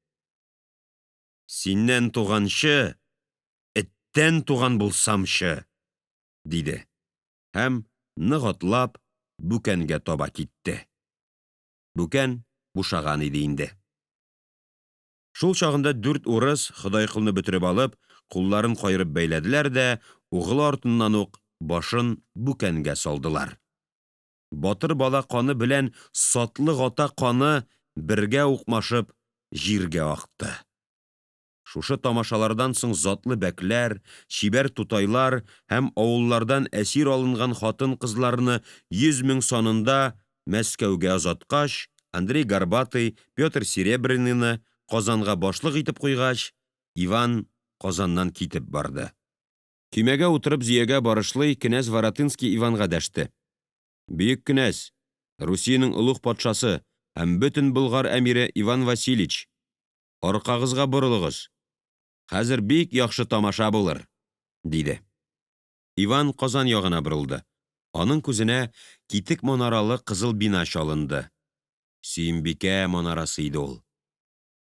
Синнән туганчы, эттән туган булсамчы! диде һәм, нык атлап, бүкәнгә таба китте. Бүкән бушаган иде инде. Шул чагында дүрт урыс, Ходайколны бөтереп алып, кулларын каерып бәйләделәр дә угылы артыннан ук башын бүкәнгә салдылар. Батыр бала каны белән сатлык ата каны бергә укмашып җиргә акты. Шушы тамашалардан соң затлы бәкләр, чибәр тутайлар һәм авыллардан әсир алынган хатынкызларны 100 000 санында Мәскәүгә озаткач, Андрей Горбатый, Петр Серебряныйны Казанга башлык итеп куйгач, Иван Казаннан китеп барды. Көймәгә утырып Зөягә барышлый, кенәз Воротынский Иванга дәште Бөек кенәз, Русиянең олуг патшасы һәм бөтен Болгар әмире Иван Василич, аркагызга борылыгыз, хәзер бик яхшы тамаша булыр, диде. Иван Казан ягына борылды, аның күзенә китек манаралы кызыл бина чалынды Сөембикә манарасы иде ул.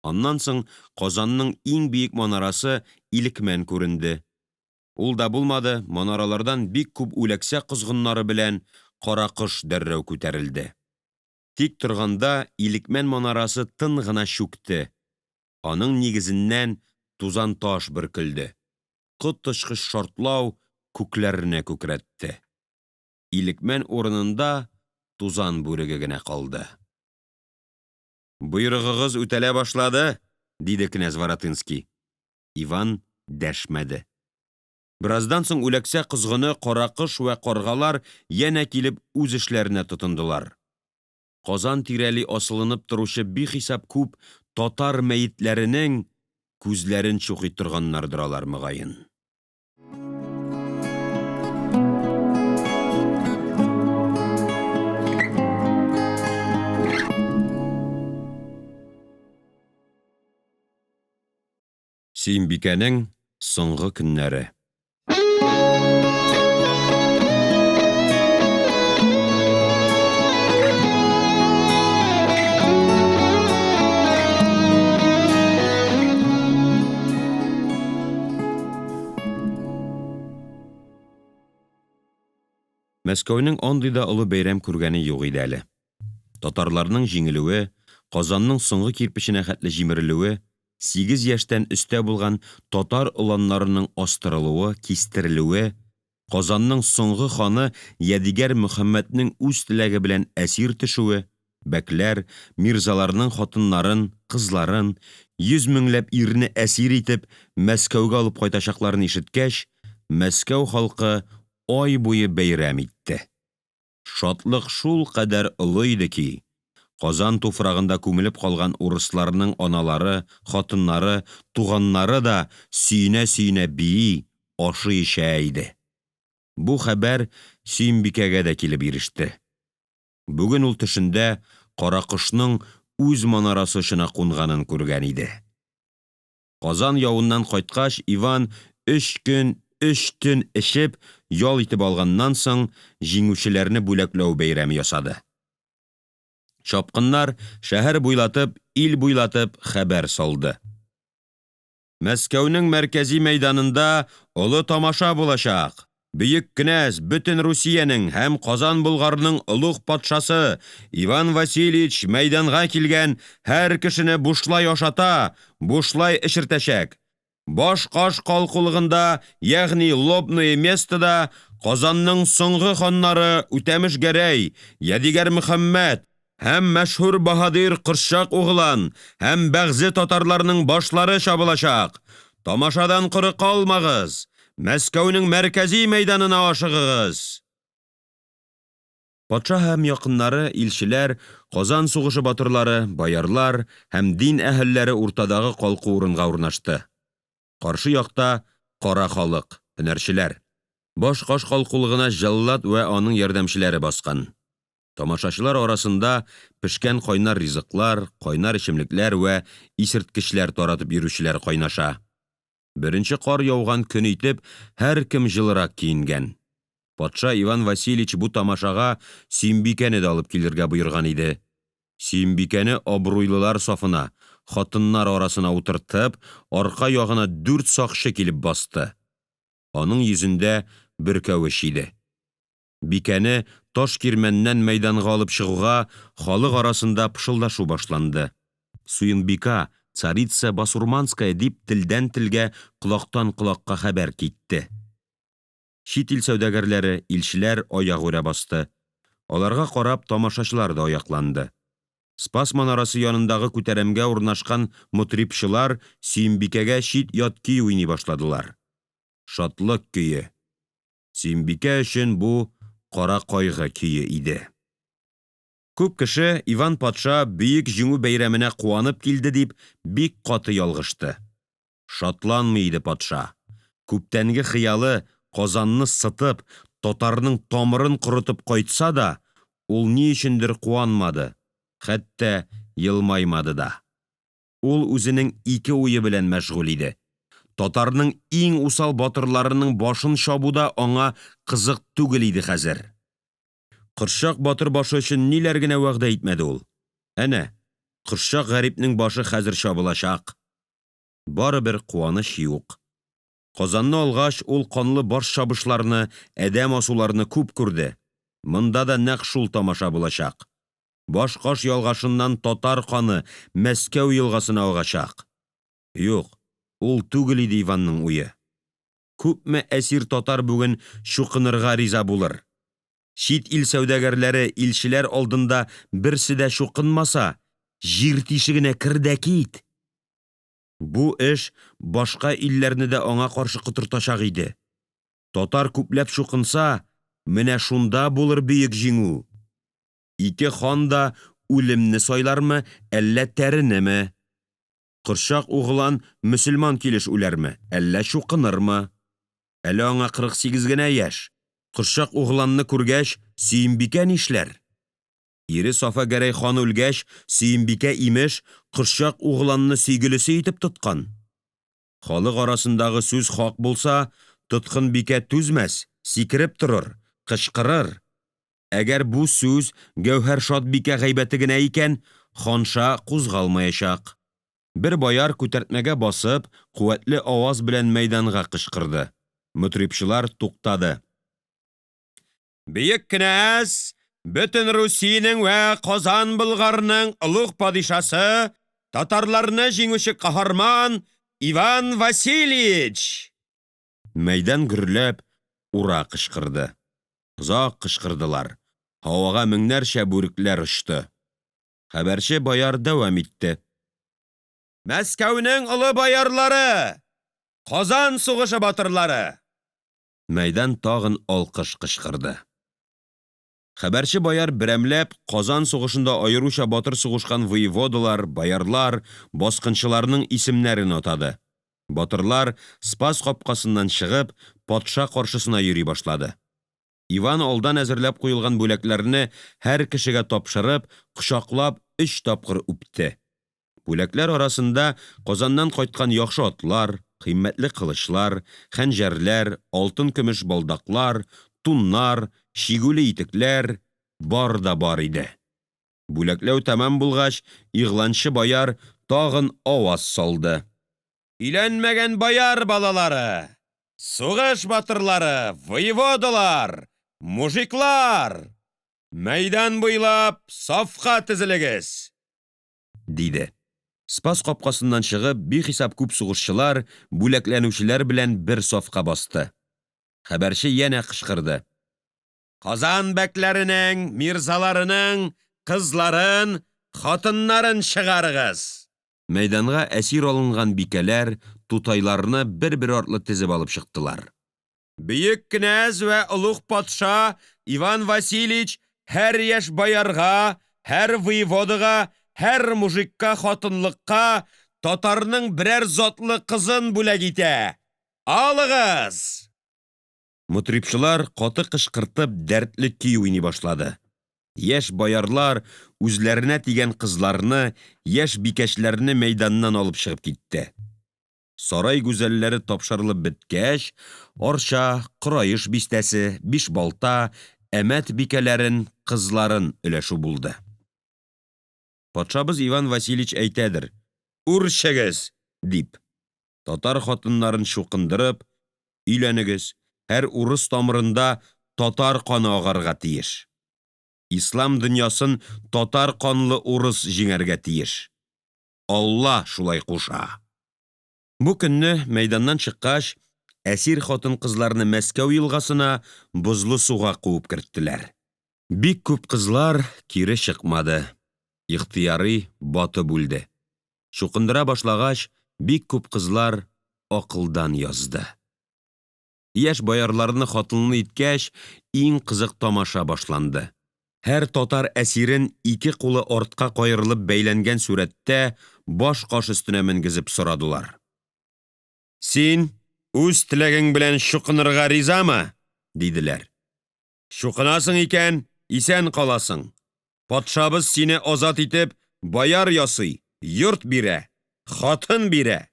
Аннан соң Казанның иң биек манарасы Илекмән күренде. Ул да булмады, манаралардан бик күп үләксә козгыннары белән каракош дәррәү күтәрелде. Тик торганда Илекмән манарасы тын гына чүкте, аның нигезеннән тузан таш бөркелде, коточкыч шартлау күкләрне күкрәтте. Илекмән урынында тузан бүреге генә калды. Боерыгыгыз үтәлә башлады, диде князь Воротынский. Иван дәшмәде. Бераздан соң үләксә козгыны, каракош вә каргалар янә килеп үз эшләренә тотындылар. Казан тирәли асылынып торучы бихисап күп татар мәетләренең күзләрен чукый торганнардыр алар, мөгаен. Сөембикәнең соңгы көннәре. Мәскәүнең андый да олы бәйрәм күргәне юк иде әле. Татарларның җиңелүе, Казанның соңгы кирпеченә хәтле җимерелүе, 8 яшьтән өстә булган татар оланнарының астырылуы, кистерелүе, Казанның соңгы ханы Ядигәр Мөхәммәднең үз теләге белән әсир төшүе, бәкләр, мирзаларның хатыннарын, кызларын, йөз меңләп ирне әсир итеп Мәскәүгә алып кайтачакларын ишеткәч, Мәскәү халкы ай буе бәйрәм итте. Шатлык шулкадәр олы иде ки, Казан туфрагында күмелеп калган урысларның аналары, хатыннары, туганнары да сөенәсөенә бии, ашыйэчә иде. Бу хәбәр Сөембикәгә дә килеп иреште. Бүген ул төшендә каракошның үз манарасы очына кунганын күргән иде. Казан явыннан кайткач, Иван өч көн, өч төн эчеп, ял итеп алганнан соң, җиңүчеләрне бүләкләү бәйрәме ясады. Чапкыннар шәһәр буйлатып, ил буйлатып хәбәр салды Мәскәүнең мәркәзи мәйданында олы тамаша булачак! Бөек кенәз, бөтен Русиянең һәм Казан Болгарның олуг патшасы Иван Васильевич мәйданга килгән һәр кешене бушлай ашата, бушлай эчертәчәк. Баш-каш калкулыгында, ягъни лобное местода Казанның соңгы ханнары Үтәмеш Гәрәй, Ядигәр Мөхәммәд һәм мәшһүр баһадир Кошчак углан һәм бәгъзе татарларның башлары чабылачак. Тамашадан коры калмагыз! Мәскәүнең мәркәзи мәйданына ашыгыгыз! Патша һәм якыннары, илчеләр, Казан сугышы батырлары, боярлар һәм дин әһелләре уртадагы калку урынга урнашты. Каршы якта кара халык, һөнәрчеләр. Башкаш калкулыгына җәллад вә аның ярдәмчеләре баскан. Тамашачылар арасында пешкән кайнар ризыклар, кайнар эчемлекләр вә исерткечләр таратып йөрүчеләр кайнаша. Беренче кар яуган көн итеп, һәркем җылырак киенгән. Патша Иван Васильевич бу тамашага Сөембикәне дә алып килергә боерган иде. Сөембикәне абруйлылар сафына, хатыннар арасына утыртып, арка ягына дүрт сакчы килеп басты. Аның йөзендә бөркәвеч иде. Бикәне таш кирмәннән мәйданга алып чыгуга, халык арасында пышылдашу башланды. Суюнбика, царица басурманская, дип телдәнтелгә, колактан колакка хәбәр китте. Чит ил сәүдәгәрләре, илчеләр аягүрә басты. Аларга карап тамашачылар да аякланды. Спас манарасы янындагы күтәрәмгә урнашкан мотрибчылар Сөембикәгә читят көй уйный башладылар. Шатлык көе! Сөембикә өчен бу кара кайгы көе иде. Күп кеше, Иван патша Бөек Җиңү бәйрәменә куанып килде, дип, бик каты ялгышты. Шатланмый иде патша. Күптәнге хыялы Казанны сытып, татарның тамырын корытып кайтса да, ул ни өчендер куанмады, хәтта елмаймады да. Ул үзенең ике уе белән мәшгуль иде. Татарның иң усал батырларының башын чабу да аңа кызык түгел иде хәзер. Кошчак батыр башы өчен ниләр генә вәгъдә итмәде ул! Әнә Кошчак гарипнең башы хәзер чабылачак. Барыбер куаныч юк. Казанны алгач, ул канлы баш чабышларны, адәм асуларны күп күрде. Монда да нәкъ шул тамаша булачак. Башкаш ялгашыннан татар каны Мәскәү елгасына агачак. Юк, ул түгел иде Иванның уе. Күпме әсир татар бүген чукынырга риза булыр? Чит ил сәүдәгәрләре, илчеләр алдында берсе дә чукынмаса, җир тишегенә кер дә кит! Бу эш башка илләрне дә аңа каршы котыртачак иде. Татар күпләп чукынса, менә шунда булыр бөек җиңү! Ике хан да үлемне сайлармы, әллә тәренеме? Кошчак углан мөселман килеш үләрме, әллә чукынырмы? Әле аңа 48 генә яшь. Кошчак угланны күргәч, Сөембикә нишләр? Ире Сафа Гәрәй хан үлгәч, Сөембикә, имеш, Кошчак угланны сөйгелесе итеп тоткан. Халык арасындагы сүз хак булса, тоткын бикә түзмәс, сикереп торыр, кычкырыр. Әгәр бу сүз Гәүһәршад бикә гайбәте генә икән, ханша кузгалмаячак. Бер бояр, күтәртмәгә басып, куәтле аваз белән мәйданга кычкырды. Мотрибчылар туктады. Бөек кенәз, бөтен Русиянең вә Казан Болгарның олуг падишасы, татарларны җиңүче каһарман Иван Васильевич! Мәйдан гөрләп, ура кычкырды. Озак кычкырдылар, һавага меңнәрчә бүрекләр очты. Хәбәрче бояр дәвам итте. Мәскәүнең олы боярлары! Казан сугышы батырлары! Мәйдан тагын алкыш кычкырды. Хәбәрче бояр берәмләп Казан сугышында аеруча батыр сугышкан воеводалар, боярлар, баскынчыларның исемнәрен атады. Батырлар Спас капкасыннан чыгып, патша каршысына йөри башлады. Иван алдан әзерләп куелган бүләкләрне һәр кешегә тапшырып, кочаклап өч тапкыр үпте. Бүләкләр арасында Казаннан кайткан яхшы атлар, кыйммәтле кылычлар, хәнҗәрләр, алтынкөмеш балдаклар, туннар, чигүле итекләр бар да бар иде. Бүләкләү тәмам булгач, игъланчы бояр тагын аваз салды. Өйләнмәгән бояр балалары! Сугыш батырлары, воеводалар, мужиклар! Мәйдан буйлап сафка тезелегез! Диде. Спас капкасыннан чыгып, бихисап күп сугышчылар, бүләкләнүчеләр белән бер сафка басты. Хәбәрче янә кычкырды. Казан бәкләренең, мирзаларының кызларын, хатыннарын чыгарыгыз! Мәйданга әсир алынган бикәләр, тутайларны бербер артлы тезеп алып чыктылар. Бөек кенәз вә олуг патша Иван Васильевич һәр яшь боярга, һәр воеводага, һәр мужикка хатынлыкка татарның берәр затлы кызын бүләк итә. Алыгыз! Мотрибчылар каты кычкыртып дәртле көй уйный башлады. Яшь боярлар үзләренә тигән кызларны, яшь бикәчләрне мәйданнан алып чыгып китте. Сарай гүзәлләре тапшырылып беткәч, Арча, Кораиш бистәсе, Бишбалта, Әмәт бикәләрен, кызларын өләшү булды. Патшабыз Иван Васильевич әйтәдер, Үрчегез! дип. Татар хатыннарын чукындырып, өйләнегез, һәр урыс тамырында татар каны агарга тиеш. Ислам дөньясын татар канлы урыс җиңәргә тиеш. Алла шулай куша. Бу көнне мәйданнан чыккач, әсир хатын-кызларны Мәскәү елгасына бозлы суга куып керттеләр. Бик күп кызлар кире чыкмады, ихтыярый батып үлде. Чукындыра башлагач, бик күп кызлар акылдан язды. Яшь боярларны хатынлы иткәч, иң кызык тамаша башланды. Һәр татар әсирен ике кулы артка каерылып бәйләнгән сурәттә баш каш өстенә менгезеп сорадылар. Син үз теләгең белән чукынырга ризамы? диделәр. Чукынасың икән, исән каласың. Патшабыз сине азат итеп, бояр ясый, йорт бирә, хатын бирә.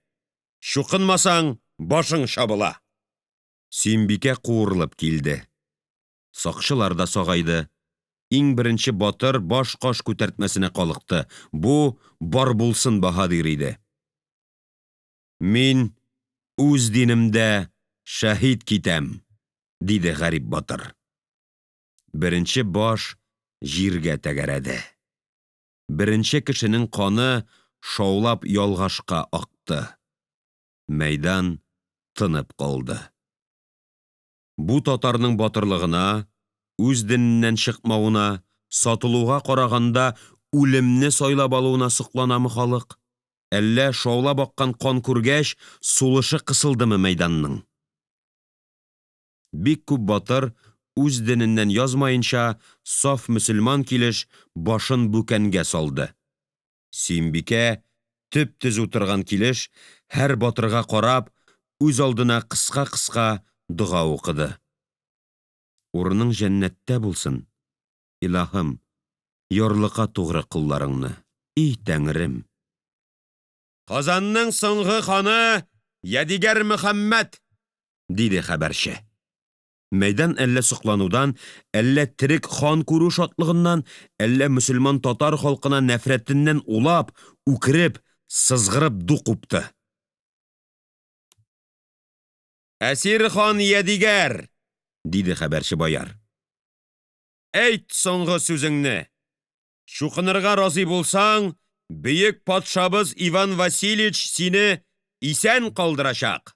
Чукынмасаң, башың чабыла. Сөембикә куырылып килде. Сакчылар да сагайды. Иң беренче батыр баш-каш күтәртмәсенә калыкты. Бу Барбулсын баһадир иде. Мин үз динемдә шәһит китәм, диде гарип батыр. Беренче баш җиргә тәгәрәде. Беренче кешенең каны шаулап ялгашка акты. Мәйдан тынып калды. Бу татарның батырлыгына, үз дененнән чыкмавына, сатылуга караганда үлемне сайлап алуына сокланамы халык? Әллә шаулап аккан кан күргәч, сулышы кысылдымы мәйданның? Бик күп батыр үз дененнән язмаенча, саф мөселман килеш башын бүкәнгә салды. Сөембикә төп-төз утырган килеш, һәр батырга карап, үз алдына кыска-кыска дога укыды. Урының җәннәттә булсын, илаһым, ярлыка тугры колларыңны, и Тәңрем! Казанның соңгы ханы Ядигәр Мөхәммәт! Диде хәбәрче. Мәйдан әллә сокланудан, әллә терек хан күрү шатлыгыннан, әллә мөселман татар халкына нәфрәтеннән улап, үкереп, сызгырып ду купты. Әсир хан Ядигәр! Диде хәбәрче бояр. Әйт соңгы сүзеңне! Чукынырга разый булсаң, бөек патшабыз Иван Васильевич сине исән калдырачак.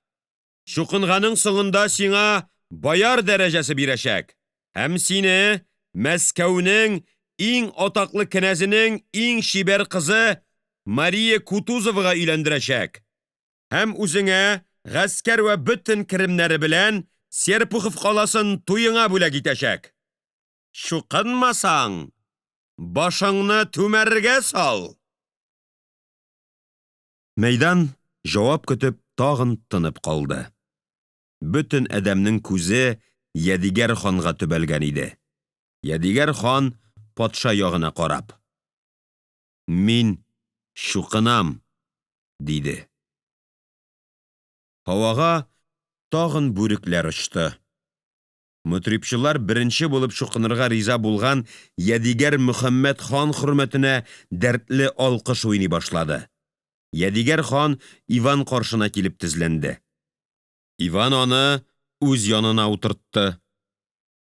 Чукынганың соңында сиңа бояр дәрәҗәсе бирәчәк һәм сине Мәскәүнең иң атаклы кенәзенең иң чибәр кызы Мария Кутузовага өйләндерәчәк. Һәм үзеңә гаскәр вә бөтен керемнәре белән Серпухов каласын туеңа бүләк итәчәк. Чукынмасаң, башыңны түмәргә сал! Мәйдан, җавап көтеп, тагын тынып калды. Бөтен адәмнең күзе Ядигәр ханга төбәлгән иде. Ядигәр хан патша ягына карап: Мин чукынам! Диде. Һавага тагын бүрекләр очты. Мотрибчылар беренче булып чукынырга риза булган Ядигәр Мөхәммәт хан хөрмәтенә дәртле алкыш уйный башлады. Ядигәр хан Иван каршына килеп тезләнде. Иван аны үз янына утыртты.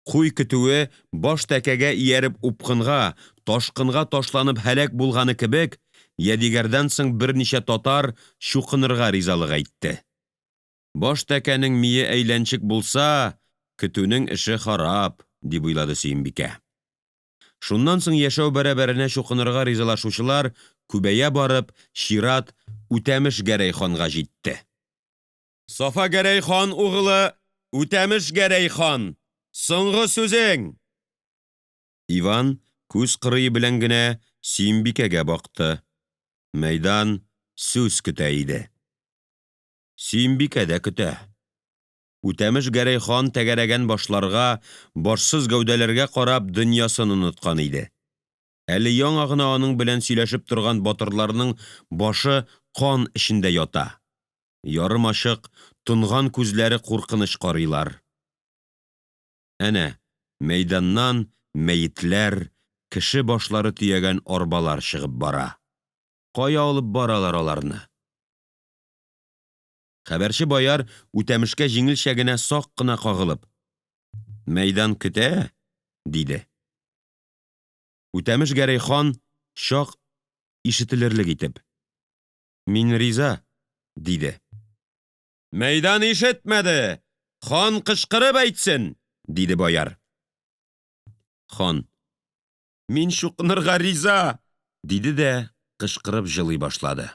Куй көтүе баш тәкәгә ияреп упкынга, ташкынга ташланып һәлак булганы кебек, Ядигәрдән соң берничә татар чукынырга ризалык әйтте. Баш тәкәнең мие әйләнчек булса, көтүнең эше харап, дип уйлады Сөембикә. Шуннан соң яшәү бәрабәренә чукынырга ризалашучылар күбәя барып, чират Үтәмеш Гәрәй ханга җитте. Сафа Гәрәй хан угылы Үтәмеш Гәрәй хан, соңгы сүзең! Иван күз кырые белән генә Сөембикәгә бакты. Мәйдан сүз көтә иде. Сөембикә дә көтә. Үтәмеш Гәрәй хан тәгәрәгән башларга, башсыз гәүдәләргә карап дөньясын оныткан иде. Әле яңа гына аның белән сөйләшеп торган батырларның башы кан эчендә ята. Ярым ачык, тонган күзләре куркыныч карыйлар. Әнә мәйданнан мәетләр, кеше башлары төягән арбалар чыгып бара. Кая алып баралар аларны? Хәбәрче бояр Үтәмешкә җиңелчә генә сак кына кагылып: "Мәйдан көтә", диде. Үтәмеш Гәрәй хан чак ишетелерлек итеп: "Мин риза", диде. Мәйдан ишетмәде, хан кычкырып әйтсен, диде бояр. Хан: "Мин чукынырга риза", диде дә кычкырып җылый башлады.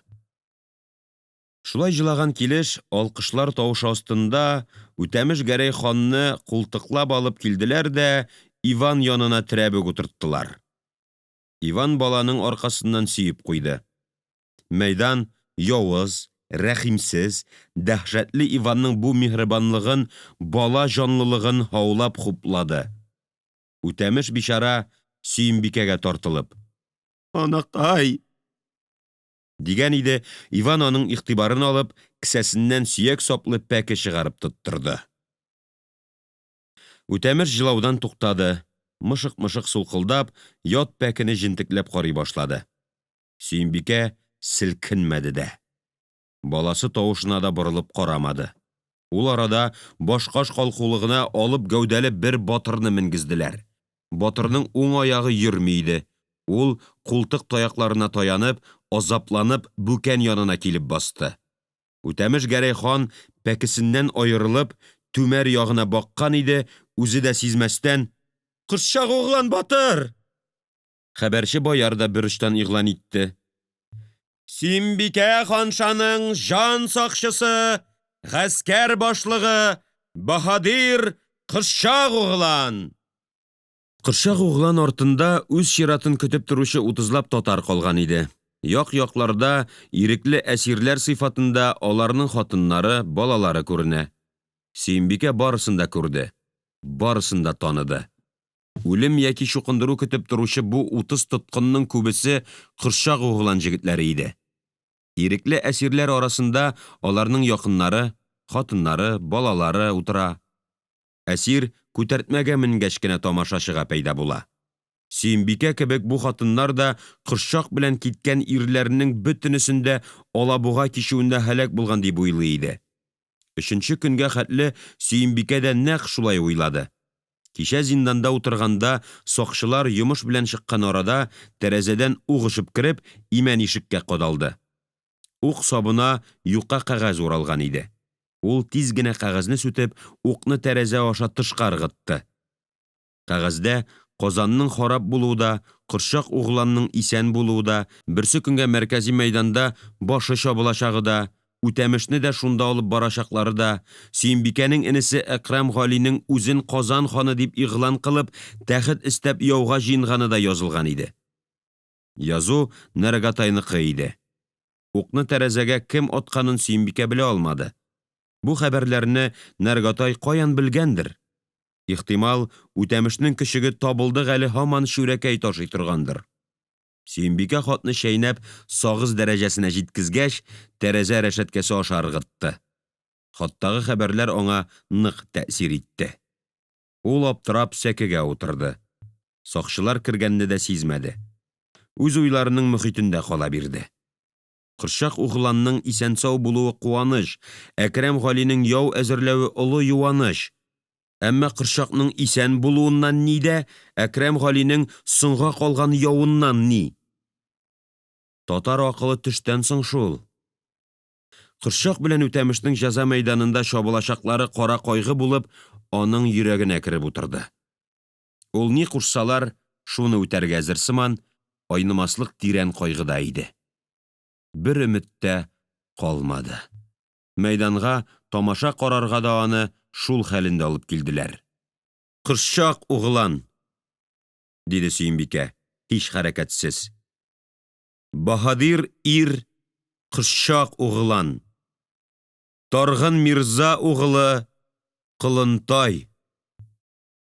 Шулай җылаган килеш, алкышлар тавышы астында Үтәмеш Гәрәй ханны култыклап алып килделәр дә Иван янына терәп үк утырттылар. Иван баланың аркасыннан сөеп куйды. Мәйдан явыз, рәхимсез, дәһшәтле Иванның бу миһербанлыгын, бала җанлылыгын һаулап хуплады. Үтәмеш бичара Сөембикәгә тартылып: "Анакай!" дигән иде, Иван аның игътибарын алып, кесәсеннән сөяк саплы пәке чыгарып тоттырды. Үтәмеш җылаудан туктады, мышык-мышык сулкылдап, ят пәкене җентекләп карый башлады. Сөембикә селкенмәде дә. Баласы тавышына да борылып карамады. Ул арада башкаш калкулыгына алып гәүдәле бер батырны менгезделәр. Батырның уң аягы йөрми иде. Ул, култык таякларына таянып, азапланып, бүкән янына килеп басты. Үтәмеш Гәрәй хан пәкесеннән аерылып, түмәр ягына баккан иде, үзе дә сизмәстән: "Кошчак углан батыр!" Хәбәрче бояр да бер очтан игълан итте: "Сөембикә ханшаның җан сакчысы, гаскәр башлыгы баһадир Кошчак углан!" Кошчак углан артында үз чиратын көтеп торучы утызлап татар калган иде. Як-якларда ирекле әсирләр сыйфатында аларның хатыннары, балалары күренә. Сөембикә барысын да күрде, барысын да таныды. Үлем яки чукындыру көтеп торучы бу утыз тоткынның күбесе Кошчак углан җегетләре иде. Ирекле әсирләр арасында аларның якыннары, хатыннары, балалары утыра. Әсир күтәртмәгә менгәч кенә тамашачыга пәйда була. Сөембикә кебек бу хатыннар да Кошчак белән киткән ирләренең бөтенесен дә Алабуга кичүендә һәлак булган дип уйлый иде. Өченче көнгә хәтле Сөембикә дә нәкъ шулай уйлады. Кичә зинданда утырганда сакчылар йомыш белән чыккан арада тәрәзәдән ук очып кереп, имән ишеккә кадалды. Ук сабына юка кәгазь уралган иде. Ул тиз генә кәгазьне сүтеп, укны тәрәзә аша тышка ыргытты. Кәгазьдә Казанның харап булуы да, Кошчак угланның исән булуы да, берсекөнгә мәркәзи мәйданда башы чабылачагы да, Үтәмешне дә шунда алып барачаклары да, Сөембикәнең энесе Әкрәм Галинең үзен Казан ханы дип игълан кылып, тәхет эстәп яуга җыенганы да язылган иде. Язу Нарготайныкы иде. Укны тәрәзәгә кем атканын Сөембикә белә алмады. Бу хәбәрләрне Нарготай каян белгәндер? Ихтимал, Үтәмешнең көчеге Табылдык әле һаман чүрәкәй ташый торгандыр. Сөембикә хатны чәйнәп сагыз дәрәҗәсенә җиткезгәч, тәрәзә рәшәткәсе аша ыргытты. Хаттагы хәбәрләр аңа нык тәэсир итте. Ул аптырап сәкегә утырды. Сакчылар кергәнне дә сизмәде. Үз уйларының мохитендә кала бирде. Кошчак угланның исәнсау булуы куаныч, Әкрәм Галинең яу әзерләве олы юаныч. Әмма Кошчакның исән булуыннан ни дә, Әкрәм Галинең соңга калган явыннан ни? Татар акылы төштән соң шул. Кошчак белән Үтәмешнең җәза мәйданында чабылачаклары кара кайгы булып, аның йөрәгенә кереп утырды. Ул ни кушсалар, шуны үтәргә әзер сыман, айнымаслык тирән кайгыда иде. Бер өмет тә калмады. Мәйданга тамаша карарга да аны шул хәлендә алып килделәр. Кошчак углан! диде Сөембикә, һич хәрәкәтсез. Баһадир ир Кошчак углан, Таргын мирза углы Колынтай.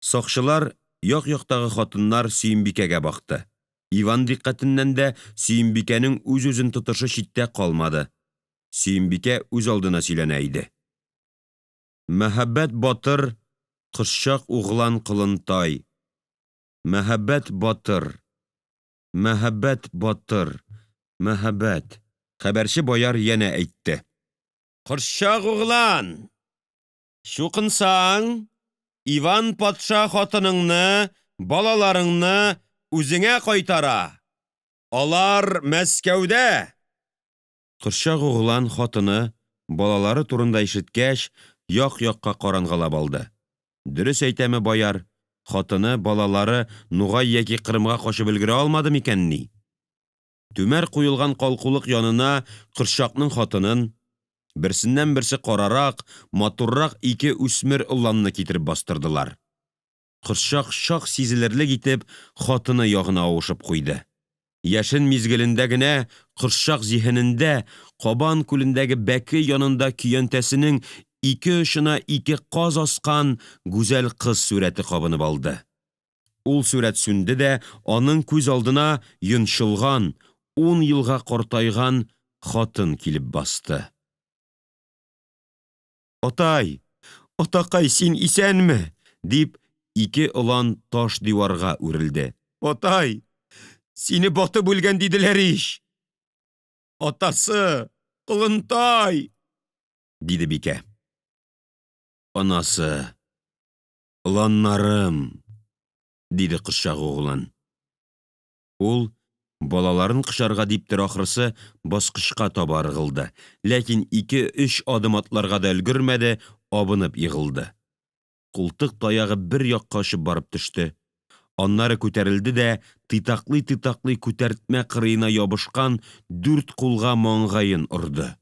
Сакчылар, якяктагы хатыннар Сөембикәгә бакты. Иван дикъкатеннән дә Сөембикәнең үзүзен тотышы читтә калмады. Сөембикә үзалдына сөйләнә иде Мәһабәт батыр Кошчак углан Колынтай. Мәһабәт батыр, мәһабәт батыр, мәһабәт... Хәбәрче бояр янә әйтте Кошчак углан, чукынсаң, Иван патша хатыныңны, балаларыңны үзеңә кайтара. Алар Мәскәүдә! Кошчак углан хатыны, балалары турында ишеткәч, як-якка карангалап алды. Дөрес әйтәме бояр, хатыны, балалары Нугай яки Кырымга качып өлгерә алмады микәнни? Түмәр куелган калкулык янына Кошчакның хатынын, берсеннән-берсе карарак, матуррак ике үсмер оланны китереп бастырдылар. Кошчак чак сизелерлек итеп хатыны ягына авышып куйды. Яшен мизгелендә генә Кошчак зиһенендә Кабан күлендәге бәке янында көянтәсенең ике очына ике каз аскан гүзәл кыз сурәте кабынып алды. Ул сурәт сүнде дә аның күз алдына йончылган, ун елга картайган хатын килеп басты. Атай, атакай, син исәнме? дип, ике олан таш диварга үрелде. Атай, сине батып үлгән диделәр ич! Атасы, Колынтай! Диде бикә. Анасы, оланнарым! Диде Кошчак углан. Ул, балаларын кочарга диптер ахрысы, баскычка таба ыргылды, ләкин икеөч адым атларга да өлгермәде, абынып егылды. Култык таягы бер якка очып барып төште. Аннары күтәрелде дә тыйтаклыйтыйтаклый күтәртмә кырыена ябышкан дүрт кулга маңгаен орды.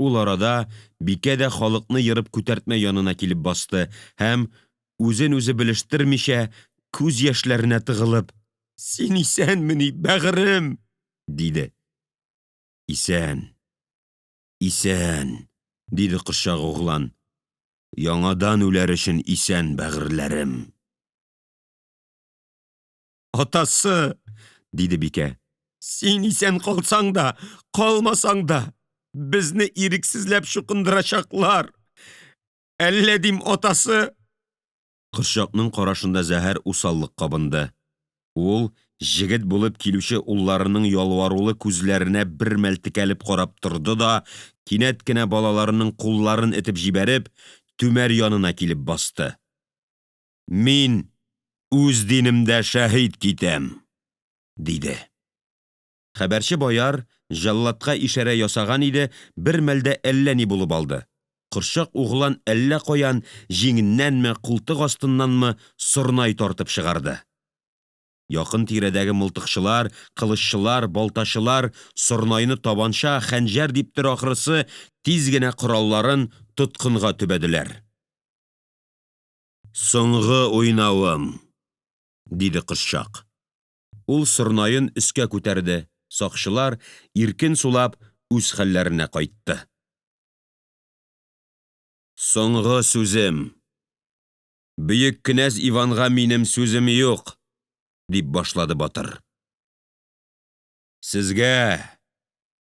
Ул арада бикә дә халыкны ерып күтәртмә янына килеп басты һәм, үзенүзе белештермичә, күз яшьләренә тыгылып Син исәнмени, бәгырем? диде. Исән, исән, диде Кошчак углан. Яңадан үләр өчен исән, бәгырьләрем. Атасы, диде бикә, син исән калсаң да, калмасаң да, безне ирексезләп чукындырачаклар. Әллә дим, атасы? Кошчакның карашында зәһәр усаллык кабынды. Ул җегет булып килүче улларының ялварулы күзләренә бер мәл текәлеп карап торды да, кинәт кенә балаларының кулларын этеп җибәреп, түмәр янына килеп басты. Мин үз динемдә шәһит китәм! Диде. Хәбәрче бояр җәлладка ишарә ясаган иде, бер мәлдә әллә ни булып алды. Кошчак углан әллә каян, җиңеннәнме, култык астыннанмы, сорнай тартып чыгарды. Якын тирәдәге мылтыкчылар, кылыччылар, балтачылар сорнайны табанча, хәнҗәр диптер ахрысы, тиз генә коралларын тоткынга төбәделәр. Соңгы уйнавым, диде Кошчак. Ул сорнаен өскә күтәрде, сакчылар, иркен сулап, үз хәлләренә кайтты. Соңгы сүзем. Бөек кенәз Иванга минем сүзем юк, дип башлады батыр. Сезгә,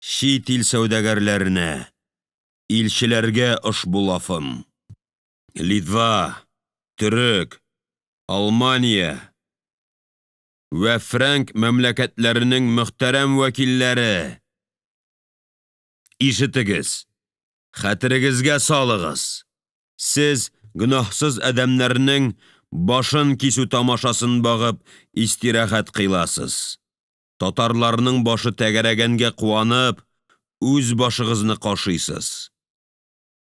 чит ил сәүдәгәрләренә, илчеләргә ошбу лафым. Литва, Төрек, Алмания вә Фрәнк мәмләкәтләренең мөхтәрәм вәкилләре! Ишетегез, хәтерегезгә салыгыз! Сез гөнаһсыз адәмнәрнең башын кисү тамашасын багып истирахәт кыйласыз, татарларның башы тәгәрәгәнгә куанып, үз башыгызны кашыйсыз.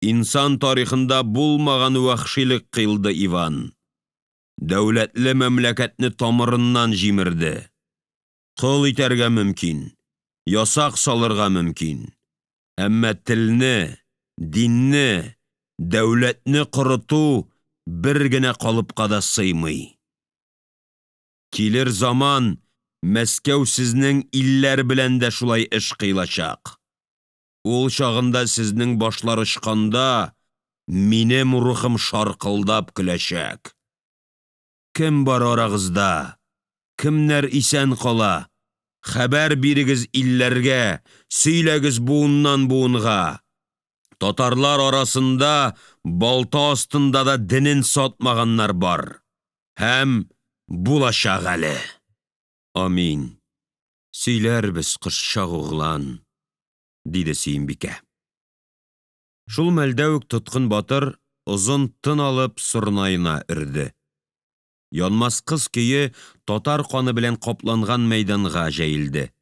Инсан тарихында булмаган вәхшилек кыйлды Иван, дәүләтле мәмләкәтне тамырыннан җимерде. Кол итәргә мөмкин, ясак салырга мөмкин, әмма телне, динне, дәүләтне корыту бер генә калыпка да сыймый. Килер заман, Мәскәү сезнең илләр белән дә шулай эш кыйлачак. Ул чагында сезнең башлар очканда, минем рухым шаркылдап көләчәк! Кем бар арагызда, кемнәр исән кала, хәбәр бирегез илләргә, сөйләгез буыннанбуынга татарлар арасында балта астында да денен сатмаганнар бар һәм булачак әле! Амин, сөйләрбез, Кошчак углан, диде Сөембикә. Шул мәлдә үк тотык батыр, озын тын алып, сорнаена өрде. Янмас кыз көе татар каны белән капланган мәйданга җәелде.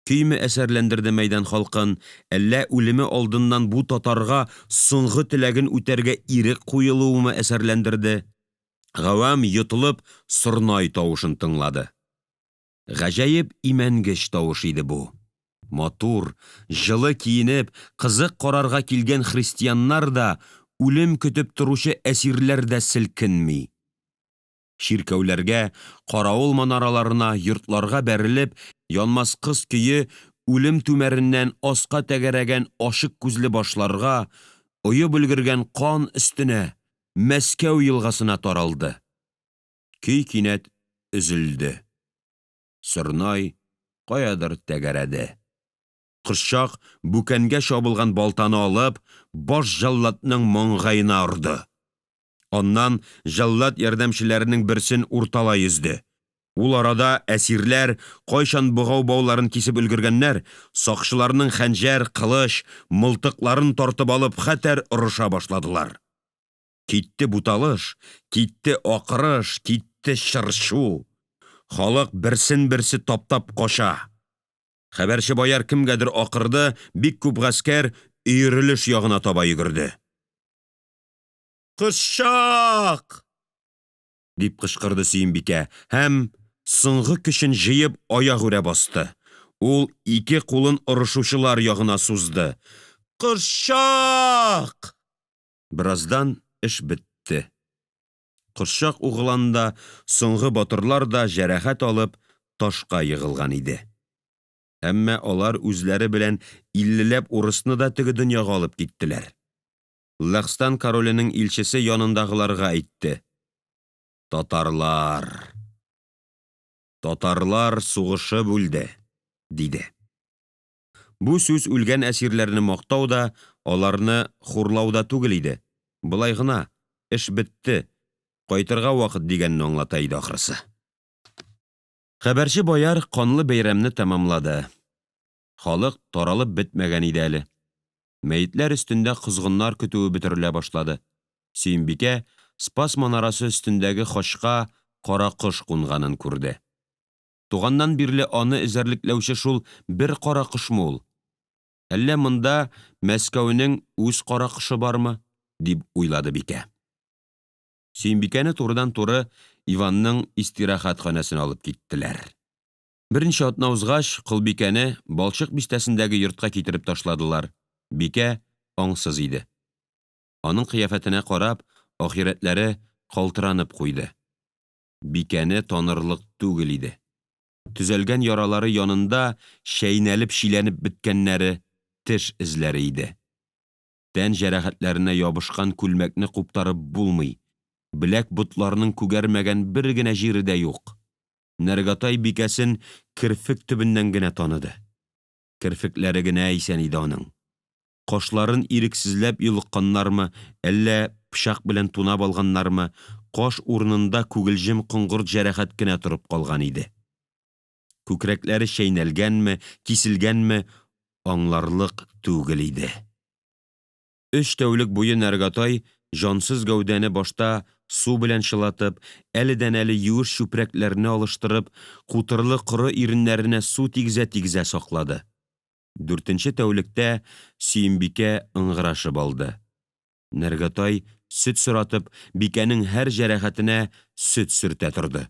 Көйме әсәрләндерде мәйдан халкын, әллә үлеме алдыннан бу татарга соңгы теләген үтәргә ирек куелуымы әсәрләндерде, гавам йотылып сорнай тавышын тыңлады. Гаҗәеп имәнгеч тавыш иде бу. Матур, җылы киенеп, кызык карарга килгән христианнар да, үлем көтеп торучы әсирләр дә селкенми. Чиркәүләргә, каравыл манараларына, йортларга бәрелеп, Янмас кыз көе үлем түмәреннән аска тәгәрәгән ачык күзле башларга, оеп өлгергән кан өстенә, Мәскәү елгасына таралды. Көй кинәт өзелде. Сорнай каядыр тәгәрәде. Кошчак, бүкәнгә чабылган балтаны алып, баш җәлладның маңгаена орды. Аннан җәллад ярдәмчеләренең берсен урталай өзде. Ул арада әсирләр кайчан богау бауларын кисеп өлгергәннәр, сакчыларның хәнҗәр, кылыч, мылтыкларын тартып алып, хәтәр орыша башладылар. Китте буталыш, китте акырыш, китте чырчу. Халык берсенберсе таптап кача. Хәбәрче бояр кемгәдер акырды, бик күп гаскәр өерелеш ягына таба йөгерде. Кошчак! Дип кычкырды Сөембикә һәм, соңгы көчен җыеп, аягүрә басты. Ул ике кулын орышучылар ягына сузды. Кошчак! Бераздан эш бетте. Кошчак углан да, соңгы батырлар да, җәрәхәт алып, ташка егылган иде. Әмма алар үзләре белән иллеләп урысны да теге дөньяга алып киттеләр. Ләхстан короленең илчесе янындагыларга әйтте Татарлар! Татарлар сугышып үлде! диде. Бу сүз үлгән әсирләрне мактау да, аларны хурлау да түгел иде, болай гына, эш бетте, кайтырга вакыт дигәнне аңлата иде, ахрысы. Хәбәрче бояр канлы бәйрәмне тәмамлады. Халык таралып бетмәгән иде әле. Мәетләр өстендә козгыннар көтүе бөтерелә башлады. Сөембикә Спас манарасы өстендәге хачка каракош кунганын күрде. Туганнан бирле аны эзәрлекләүче шул бер каракошмы ул? Әллә монда Мәскәүнең үз каракошы бармы? дип уйлады бикә. Сөембикәне турыдантуры Иванның истирахәт ханәсенә алып киттеләр. Берничә атна узгач, колбикәне Балчык бистәсендәге йортка китереп ташладылар. Бикә аңсыз иде. Аның кыяфәтенә карап, ахирәтләре калтыранып куйды. Бикәне танырлык түгел иде. Төзәлгән яралары янында чәйнәлепчиләнеп беткәннәре, теш эзләре иде. Тән җәрәхәтләренә ябышкан күлмәкне куптарып булмый, беләкботларның күгәрмәгән бер генә җире дә юк. Нәргәтай бикәсен керфек төбеннән генә таныды. Керфекләре генә исән иде аның. Кашларын ирексезләп йолыкканнармы, әллә пычак белән тунап алганнармы, каш урынында күгелҗем коңгырт җәрәхәт кенә торып калган иде. Күкрәкләре чәйнәлгәнме, киселгәнме, аңларлык түгел иде. Өч тәүлек буе Нәргәтай җансыз гәүдәне башта су белән чылатып, әледәнәле юеш чүпрәкләрне алыштырып, кутырлы коры иреннәренә су тигезәтигезә саклады. Дүртенче тәүлектә Сөембикә ыңгырашып алды. Нәргәтай сөт соратып, бикәнең һәр җәрәхәтенә сөт сөртә торды.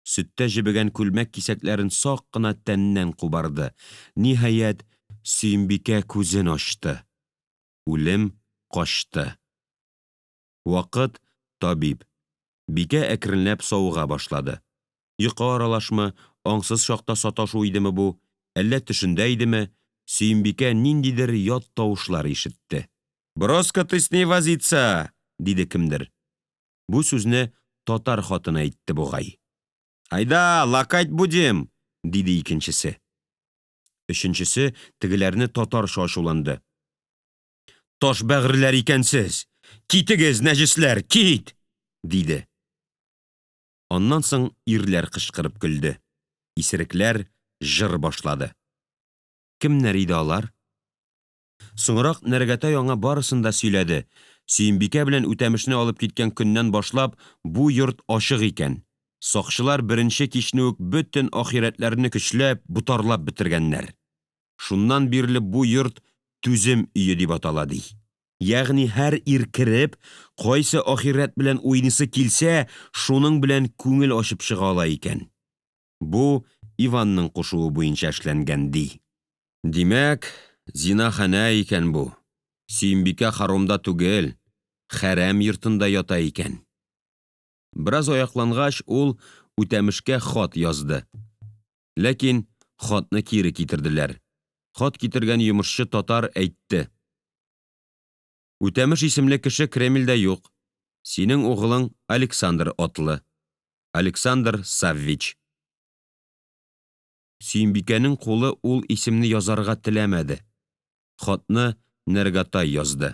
Сөттә җебегән күлмәк кисәкләрен сак кына тәннән кубарды. Ниһаять, Сөембикә күзен ачты. Үлем качты. Вакыт табиб. Бикә әкренләп савыга башлады. Йокы аралашмы, аңсыз чакта саташу идеме бу, әллә төшендә идеме, Сөембикә ниндидер ят тавышлар ишетте. Броска ты с ней возиться! диде кемдер. Бу сүзне татар хатыны әйтте бугай. Айда, лакать будем! диде икенчесе. Өченчесе тегеләрне татарча ачуланды Таш бәгырьләр икәнсез! Китегез, нәҗесләр, кит! диде. Аннан соң ирләр кычкырып көлде, исерекләр җыр башлады. Кемнәр иде алар? Соңрак Нәргәтай аңа барысын да сөйләде. Сөембикә белән Үтәмешне алып киткән көннән башлап бу йорт ачык икән. Сакчылар беренче кичне үк бөтен ахирәтләрне көчләп, ботарлап бетергәннәр. Шуннан бирле бу йорт Түзем өе дип атала, ди. Ягъни һәр ир кереп, кайсы ахирәт белән уйныйсы килсә, шуның белән күңел ачып чыга ала икән. Бу Иванның кушуы буенча эшләнгән, ди. Димәк, зинаханә икән бу. Сөембикә хоромда түгел, хәрәм йортында ята икән. Бераз аяклангач, ул Үтәмешкә хат язды. Ләкин хатны кире китерделәр. Хат китергән йомышчы татар әйтте Үтәмеш исемле кеше Кремльдә юк. Синең углың Александр атлы. Александр Саввич. Сөембикәнең кулы ул исемне язарга теләмәде. Хатны Нәргатай язды.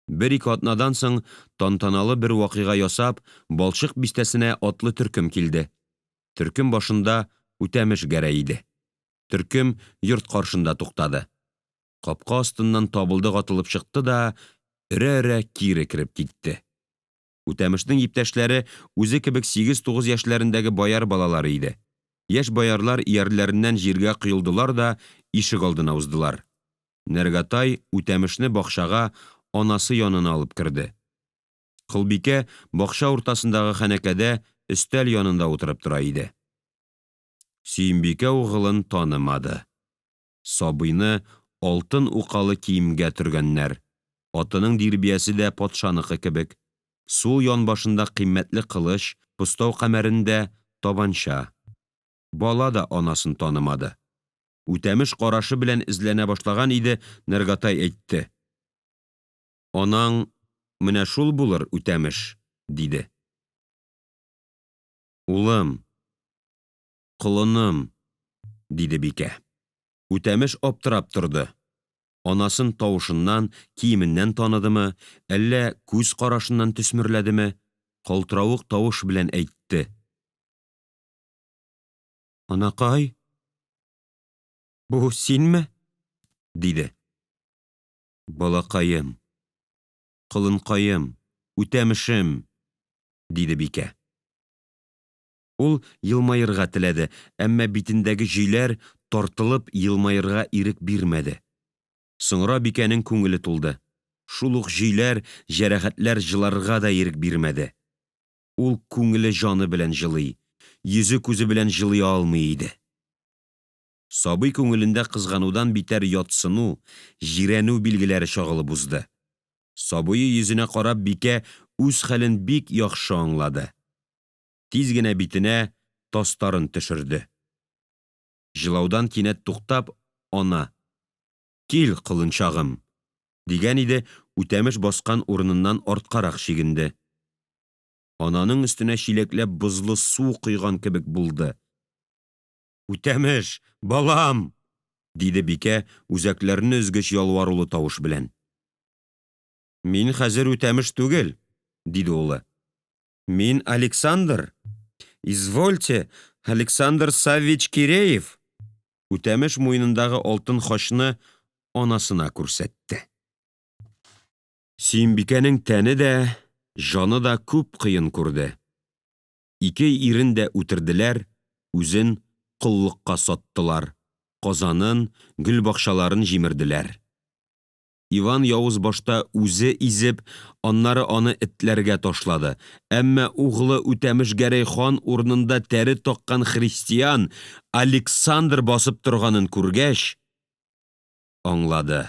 Берике атнадан соң, тантаналы бер вакыйга ясап, Балчык бистәсенә атлы төркем килде. Төркем башында Үтәмеш Гәрәй иде. Төркем йорт каршында туктады. Капка астыннан Табылдык атылып чыкты да өрәөрә кире кереп китте. Үтәмешнең иптәшләре үзе кебек сигезтугыз яшьләрендәге бояр балалары иде. Яшь боярлар иярләреннән җиргә коелдылар да ишегалдына уздылар. Нәргатай Үтәмешне бакчага, анасы янына алып керде. Колбикә бакча уртасындагы ханәкәдә өстәл янында утырып тора иде. Сөембикә угылын танымады. Сабыйны алтын укалы киемгә төргәннәр, атының дирбиясе дә патшаныкы кебек, сул янбашында кыйммәтле кылыч, постау кәмәрендә табанча. Бала да анасын танымады. Үтәмеш карашы белән эзләнә башлаган иде, Нәргатай әйтте Анаң менә шул булыр, Үтәмеш, диде. Улым, колыным, диде бикә. Үтәмеш аптырап торды. Анасын тавышыннан, киеменнән таныдымы, әллә күз карашыннан төсмерләдеме, калтыравык тавыш белән әйтте Анакай, бу синме? диде. Балакаем, колынкаем, Үтәмешем, диде бикә. Ул елмаерга теләде, әмма битендәге җөйләр, тартылып, елмаерга ирек бирмәде. Соңра бикәнең күңеле тулды. Шул ук җөйләр, җәрәхәтләр җыларга да ирек бирмәде. Ул күңеле-җаны белән җылый, йөзекүзе белән җылый алмый иде. Сабый күңелендә кызганудан битәр ятсыну, җирәнү билгеләре чагылып узды. Сабые йөзенә карап бикә үз хәлен бик яхшы аңлады. Тиз генә битенә тастарын төшерде. Җылаудан кинәт туктап, ана Кил, колынчагым! дигән иде, Үтәмеш баскан урыныннан арткарак чигенде. Ананың өстенә чиләкләп бозлы су койган кебек булды. Үтәмеш, балам! диде бикә үзәкләрне өзгеч ялварулы тавыш белән. Мин хәзер Үтәмеш түгел, диде улы. Мин Александр. Извольте, Александр Саввич Киреев. Үтәмеш муенындагы алтын хачны анасына күрсәтте. Сөембикәнең тәне дә, җаны да күп кыен күрде. Ике ирен дә үтерделәр, үзен коллыкка саттылар, Казанын, гөлбакчаларын җимерделәр. Иван явыз башта үзе изеп, аннары аны этләргә ташлады, әмма углы Үтәмеш Гәрәй хан урынында тәре таккан христиан Александр басып торганын күргәч, аңлады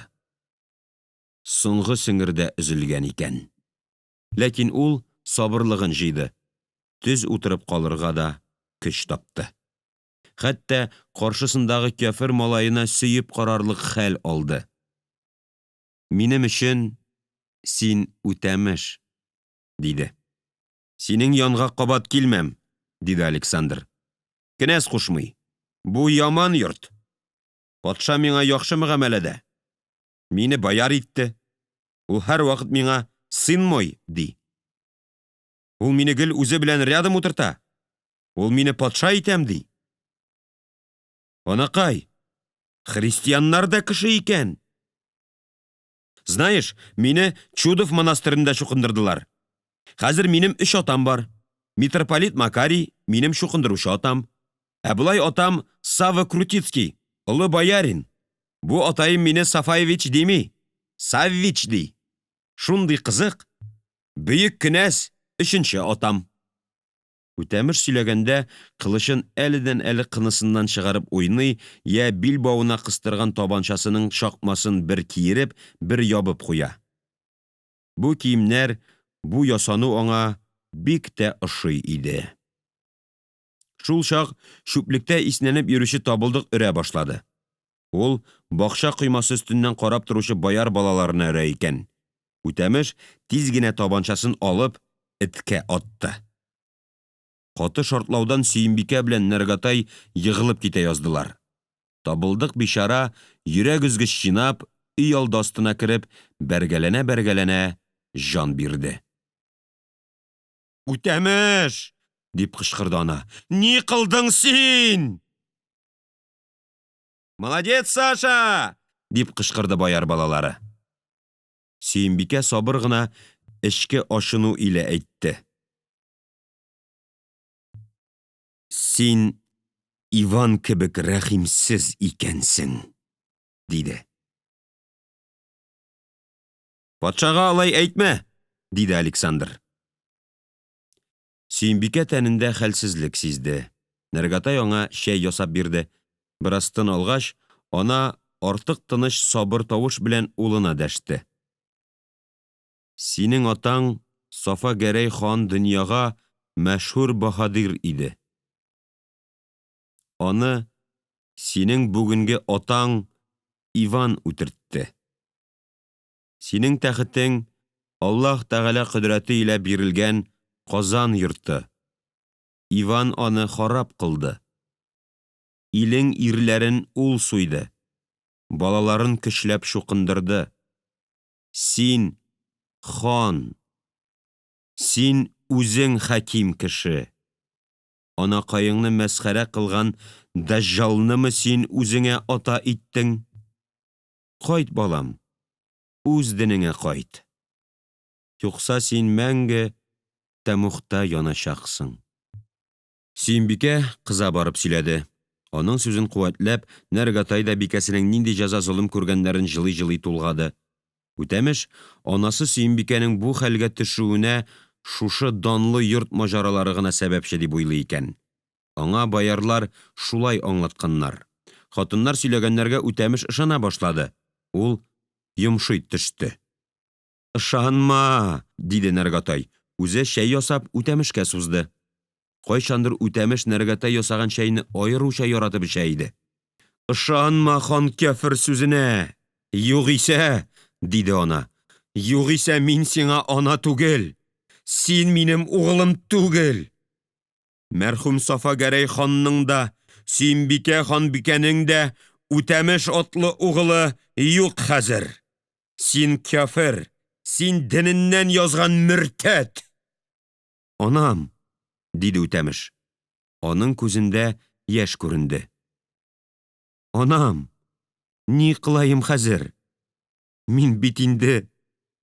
соңгы сеңер дә өзелгән икән. Ләкин ул сабырлыгын җыйды, төз утырып калырга да. көч тапты. Хәтта каршысындагы кяфер малаена сөеп карарлык хәл алды. Минем өчен син Үтәмеш, диде. Синең янга кабат килмәм, диде Александр. Кенәз кушмый. Бу яман йорт. Патша миңа яхшы мөгамәләдә. Мине бояр итте. Ул һәрвакыт миңа сын мой, ди. Ул мине гел үзе белән рядом утырта. Ул мине патша итәм, ди. Анакай, христианнар да кеше икән. Знаешь, мине Чудов монастыренда чукындырдылар. Хәзер минем өч атам бар. Митрополит Макарий минем чукындыручы атам. Ә болай атам Сава Крутицкий, олы боярин. Бу атаем мине Сафаевич дими, Саввич ди. Шундый кызык. Бөек кенәз өченче атам. Үтәмеш сөйләгәндә кылычын әледән-әле кынысыннан чыгарып уйный, я билбавына кыстырган табанчасының чакмасын бер киереп, бер ябып куя. Бу киемнәр, бу ясану аңа бик тә ошый иде. Шул чак чүплектә иснәнеп йөрүче табылдык өрә башлады. Ул бакча коймасы өстеннән карап торучы бояр балаларына өрә икән. Үтәмеш тиз генә табанчасын алып, эткә атты. Каты шартлаудан Сөембикә белән Нәргатай егылып китә яздылар. Табылдык бичара, йөрәк өзгеч чинап, өйалды астына кереп, бәргәләнә-бәргәләнә җан бирде. Үтәмеш! дип кычкырды ана. Ни кылдың син? Молодец, Саша! дип кычкырды бояр балалары. Сөембикә сабыр гына эчке ачыну илә әйтте. Син Иван кебек рәхимсез икәнсең, диде. Патшага алай әйтмә, диде Александр. Сөембикә тәнендә хәлсезлек сизде. Нәргатай аңа чәй ясап бирде. Бераз тын алгач, ана артык тыныч сабыр тавыш белән улына дәште. Синең атаң Сафа Гәрәй хан дөньяга мәшһүр баһадир иде. Аны синең бүгенге атаң Иван үтертте. Синең тәхетең Аллаһ Тәгалә кодрәте илә бирелгән Казан йорты. Иван аны харап кылды. Илең ирләрен ул суйды, балаларын көчләп чукындырды. Син хан. Син үзең хаким кеше. Анакаеңны мәсхәрә кылган Дәҗҗалнымы син үзеңә ата иттең? Кайт, балам, үз денеңә кайт. Юкса син мәңге тәмугта яначаксың. Сөембикә кыза барып сөйләде. Аның сүзен куәтләп, Нәргатай да бикәсенең нинди җәза-золым күргәннәрен җылый-җылый тулгады. Үтәмеш, анасы Сөембикәнең бу хәлгә төшүенә шушы данлы йорт маҗаралары гына сәбәпче дип уйлый икән. Аңа боярлар шулай аңлатканнар. Хатыннар сөйләгәннәргә Үтәмеш ышана башлады. Ул йомшый төште. Ышанма! диде Нәргатай, үзе чәй ясап Үтәмешкә сузды. Кайчандыр Үтәмеш Нәргатай ясаган чәйне аеруча яратып эчә иде. Ышанма хан кяфер сүзенә! Югыйсә, диде ана, югыйсә мин сиңа ана түгел! Син минем углым түгел! Мәрхүм Сафа Гәрәй ханның да, Сөембикә ханбикәнең дә Үтәмеш атлы угылы юк хәзер. Син кяфер, син дененнән язган мөртәт! Анам, диде Үтәмеш. Аның күзендә яшь күренде. Анам, ни кылаем хәзер? Мин бит инде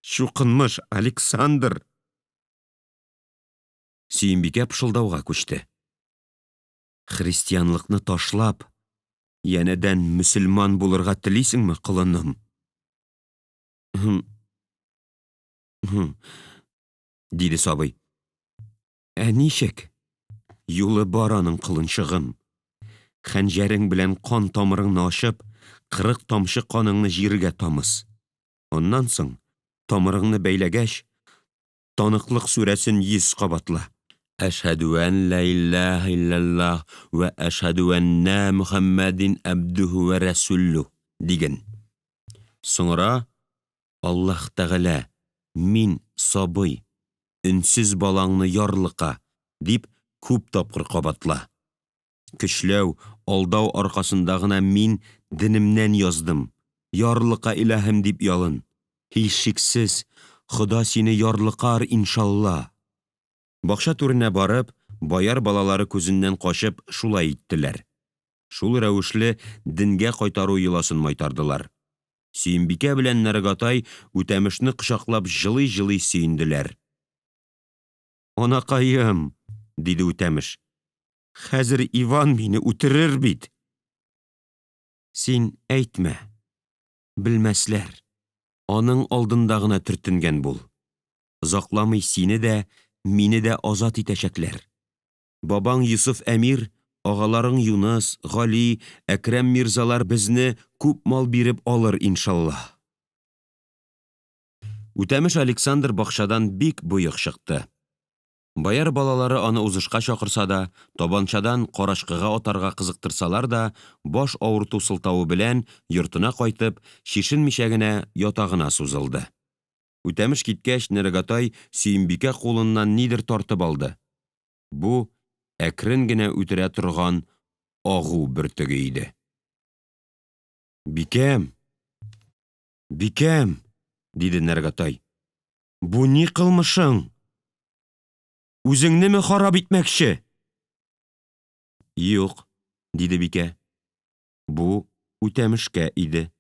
чукынмыш Александр. Сөембикә пышылдауга күчте. Христианлыкны ташлап, янәдән мөселман булырга телисеңме, колыным? Хм. Хм. Диде сабый. Ә ничек? Юлы бар аның, колынчыгым. Хәнҗәрең белән кан тамырыңны ачып, кырык тамчы каныңны җиргә тамыз. Аннан соң, тамырыңны бәйләгәч, Таныклык сүрәсен йөз кабатла. Әшһәдү ән лә иллаһә илляллаһ вә әшһәдү әннә Мөхәммәдин әбдүһү вә рәсүллүһ диген. Соңра Аллаһ Тәгалә, мин сабый, өнсез балаңны ярлыка, дип күп тапкыр кабатла. Көчләү, алдау аркасында гына мин денемнән яздым, ярлыка, илаһым, дип ялын. Һичшиксез, Хода сине ярлыкар, иншалла. Бакча түренә барып, бояр балалары күзеннән качып шулай иттеләр. Шул рәвешле денгә кайтару йоласын майтардылар. Сөембикә белән Нәргәтай Үтәмешне кочаклап җылыйҗылый сөенделәр. Анакаем, диде Үтәмеш, хәзер Иван мине үтерер бит! Син әйтмә, белмәсләр. Аның алдында гына төртенгән бул. Озакламый сине дә, мине дә азат итәчәкләр. Бабаң Йосыф әмир, агаларың Юныс, Гали, Әкрәм мирзалар безне күп мал биреп алыр, иншаллаһ. Үтәмеш Александр бакчадан бик боек чыкты. Бояр балалары аны узышка чакырса да, табанчадан карачкыга атарга кызыктырсалар да, баш авырту сылтавы белән йортына кайтып, чишенмичә генә ятагына сузылды. Үтәмеш киткәч, Нәрегатай Сөембикә кулыннан нидер тартып алды. Бу әкрен генә үтерә торган агу бөртеге иде. Бикәм! Бикәм! диде Нәргатай. Бу ни кылмышың? Үзеңнеме харап итмәкче? Юк, диде бикә. Бу үтәмешкә иде.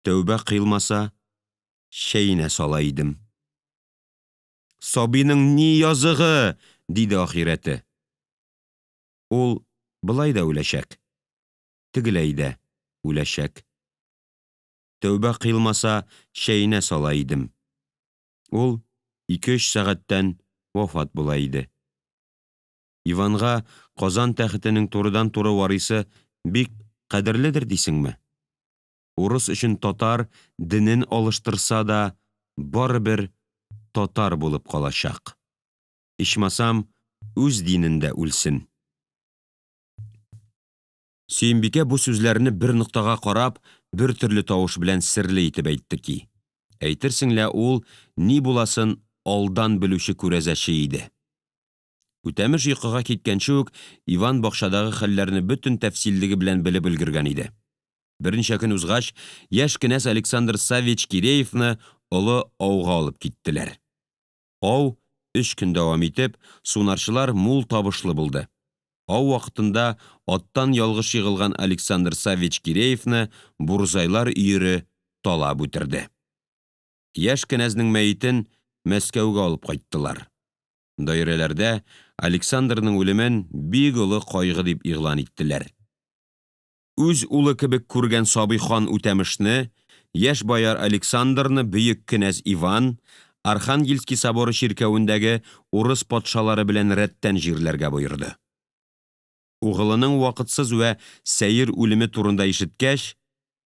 Тәүбә кыйлмаса, чәенә сала идем. Сабыйның ни языгы? диде ахирәте. Ул болай да үләчәк, тегеләй дә үләчәк. Тәүбә кыйлмаса, чәенә сала идем. Ул ике-өч сәгатьтән вафат була иде. Иванга Казан тәхетенең турыдантуры варисы бик кадерледер дисеңме? Урыс өчен татар, денен алыштырса да, барыбер татар булып калачак. Ичмасам, үз динендә үлсен. Сөембикә бу сүзләрне бер ноктага карап, бер төрле тавыш белән серле итеп әйтте ки, әйтерсең лә ул ни буласын алдан белүче күрәзәче иде. Үтәмеш йокыга киткәнче үк Иван бакчадагы хәлләрне бөтен тәфсиллеге белән белеп өлгергән иде. Берничә көн узгач, яшь кенәз Александр Саввич Киреевны олы ауга алып киттеләр. Ау өч көн дәвам итеп, сунарчылар мул табышлы булды. Ау вакытында аттан ялгыш егылган Александр Саввич Киреевны бурзайлар өере талап үтерде. Яшь кенәзнең мәетен Мәскәүгә алып кайттылар. Даирәләрдә Александрның үлемен бик олы кайгы дип игълан иттеләр. Үз улы кебек күргән сабый хан Үтәмешне, яшь бояр Александрны бөек кенәз Иван Архангельский соборы чиркәвендәге урыс патшалары белән рәттән җирләргә боерды. Угылының вакытсыз вә сәер үлеме турында ишеткәч,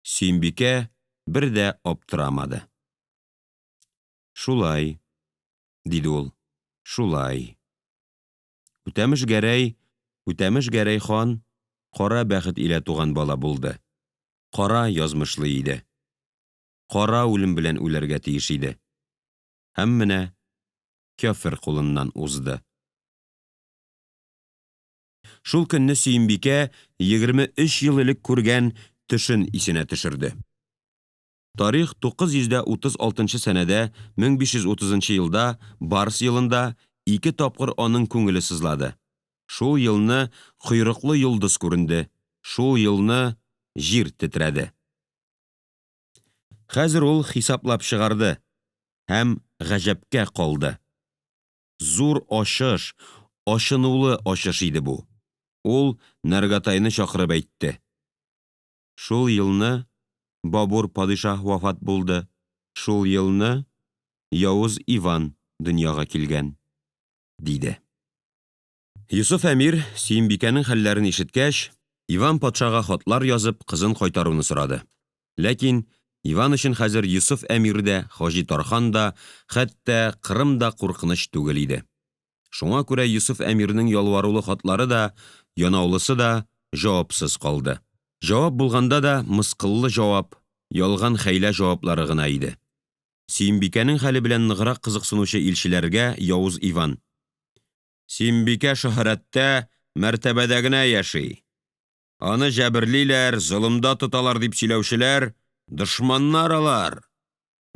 Сөембикә бер дә аптырамады. Шулай, диде ул, шулай. Үтәмеш Гәрәй, Үтәмеш Гәрәй хан кара бәхет илә туган бала булды. Кара язмышлы иде. Кара үлем белән үләргә тиеш иде. Һәм менә кяфер кулыннан узды. Шул көнне Сөембикә 23 ел элек күргән төшен исенә төшерде. Тарих 936 нчы сәнәдә, 1530 нчы елда, Барс елында, ике тапкыр аның күңеле сызлады. Шул елны койрыклы йолдыз күренде, шул елны җир тетрәде. Хәзер ул хисаплап чыгарды һәм гаҗәпкә калды. Зур ачыш, ачынулы ачыш иде бу. Ул Нәргатайны чакырып әйтте. Шул елны Бабур падишаһ вафат булды, шул елны Явыз Иван дөньяга килгән, диде. Йосыф әмир, Сөембикәнең хәлләрен ишеткәч, Иван патшага хатлар язып, кызын кайтаруны сорады. Ләкин Иван өчен хәзер Йосыф әмир дә, Хаҗи Тархан да, хәтта Кырым да куркыныч түгел иде. Шуңа күрә Йосыф әмирнең ялварулы хатлары да, янаулысы да җавапсыз калды. Җавап булганда да, мыскыллы җавап, ялган хәйлә җаваплары гына иде. Сөембикәнең хәле белән ныграк кызыксынучы илчеләргә Явыз Иван Сөембикә шөһрәттә, мәртәбәдә генә яши. Аны җәберлиләр, золымда тоталар дип сөйләүчеләр дошманнар алар.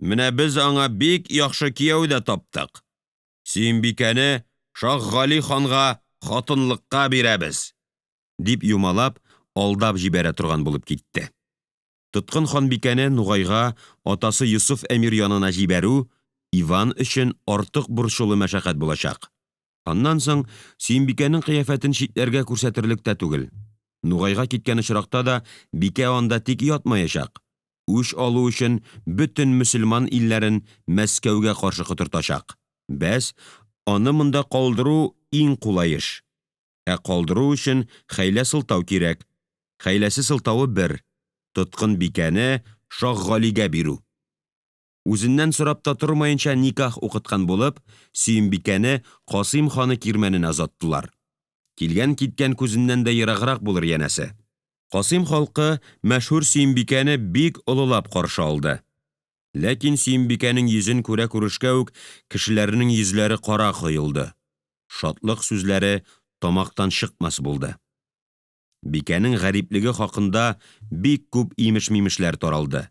Менә без аңа бик яхшы кияү дә таптык. Сөембикәне Шаһгали ханга хатынлыкка бирәбез! Дип юмалап, алдап җибәрә торган булып китте. Тоткын ханбикәне Нугайга, атасы Йосыф әмир янына җибәрү Иван өчен артык борчулы мәшәкать булачак. Аннан соң Сөембикәнең кыяфәтен читләргә күрсәтерлек тә түгел. Нугайга киткән очракта да бикә анда тик ятмаячак, үч алу өчен бөтен мөселман илләрен Мәскәүгә каршы котыртачак. Бәс, аны монда калдыру иң кулай эш. Ә калдыру өчен хәйләсылтау кирәк. Хәйләсе-сылтавы бер тоткын бикәне Шаһгалигә бирү. Үзеннән сорап та тормаенча никах укыткан булып, Сөембикәне Касыйм ханы кирмәненә озаттылар. Килгән-киткән күзеннән дә ераграк булыр, янәсе. Касыйм халкы мәшһүр Сөембикәне бик олылап каршы алды. Ләкин Сөембикәнең йөзен күрә-күрешкә үк кешеләрнең йөзләре кара коелды, шатлык сүзләре тамактан чыкмас булды. Бикәнең гариплеге хакында бик күп имешмимешләр таралды.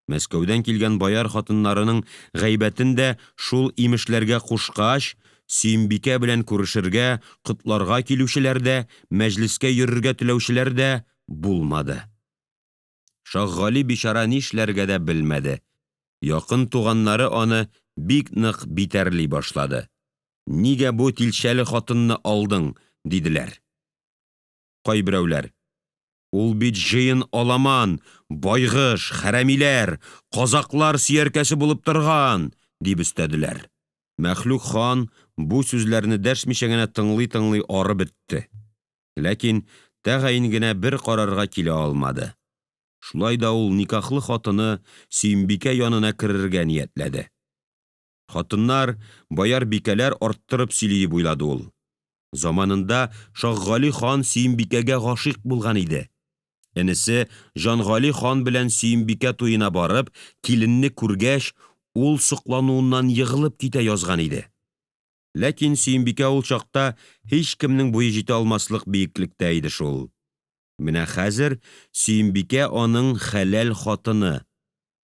Мәскәүдән килгән бояр хатыннарының гайбәтен дә шул имешләргә кушкач, Сөембикә белән күрешергә, котларга килүчеләр дә, мәҗлескә йөрергә теләүчеләр дә булмады. Шаһгали бичара нишләргә дә белмәде. Якын туганнары аны бик нык битәрли башлады. Нигә бу тилчәле хатынны алдың? диделәр. Кайберәүләр Ул бит җыен аламан, байгыш, хәрәмиләр, казаклар сөяркәсе булып торган! дип өстәделәр. Мәхлүк хан бу сүзләрне дәшмичә генә тыңлыйтыңлый арып бетте, ләкин тәгаен генә бер карарга килә алмады. Шулай да ул никахлы хатыны Сөембикә янына керергә ниятләде. Хатыннар, бояр бикәләр арттырып сөйли дип уйлады ул. Заманында Шаһгали хан Сөембикәгә гашыйк булган иде. Энесе Җангали хан белән Сөембикә туена барып, киленне күргәч, ул соклануыннан егылып китә язган иде. Ләкин Сөембикә ул чакта һичкемнең буе җитә алмаслык биеклектә иде шул. Менә хәзер Сөембикә аның хәләл хатыны.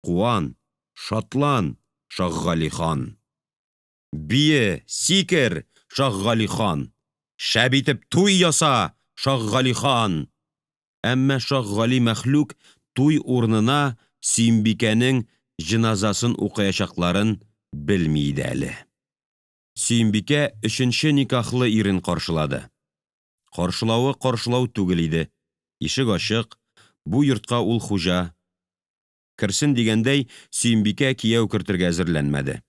Куан, шатлан, Шаһгали хан! Бие, сикер, Шаһгали хан! Шәп итеп туй яса, Шаһгали хан! Әмма Шаһгали мәхлук туй урынына Сөембикәнең җеназасын укыячакларын белми иде әле. Сөембикә өченче никахлы ирен каршылады. Каршылавы каршылау түгел иде, ишек ачык, бу йортка ул хуҗа. Керсен дигәндәй, Сөембикә кияү кертергә әзерләнмәде.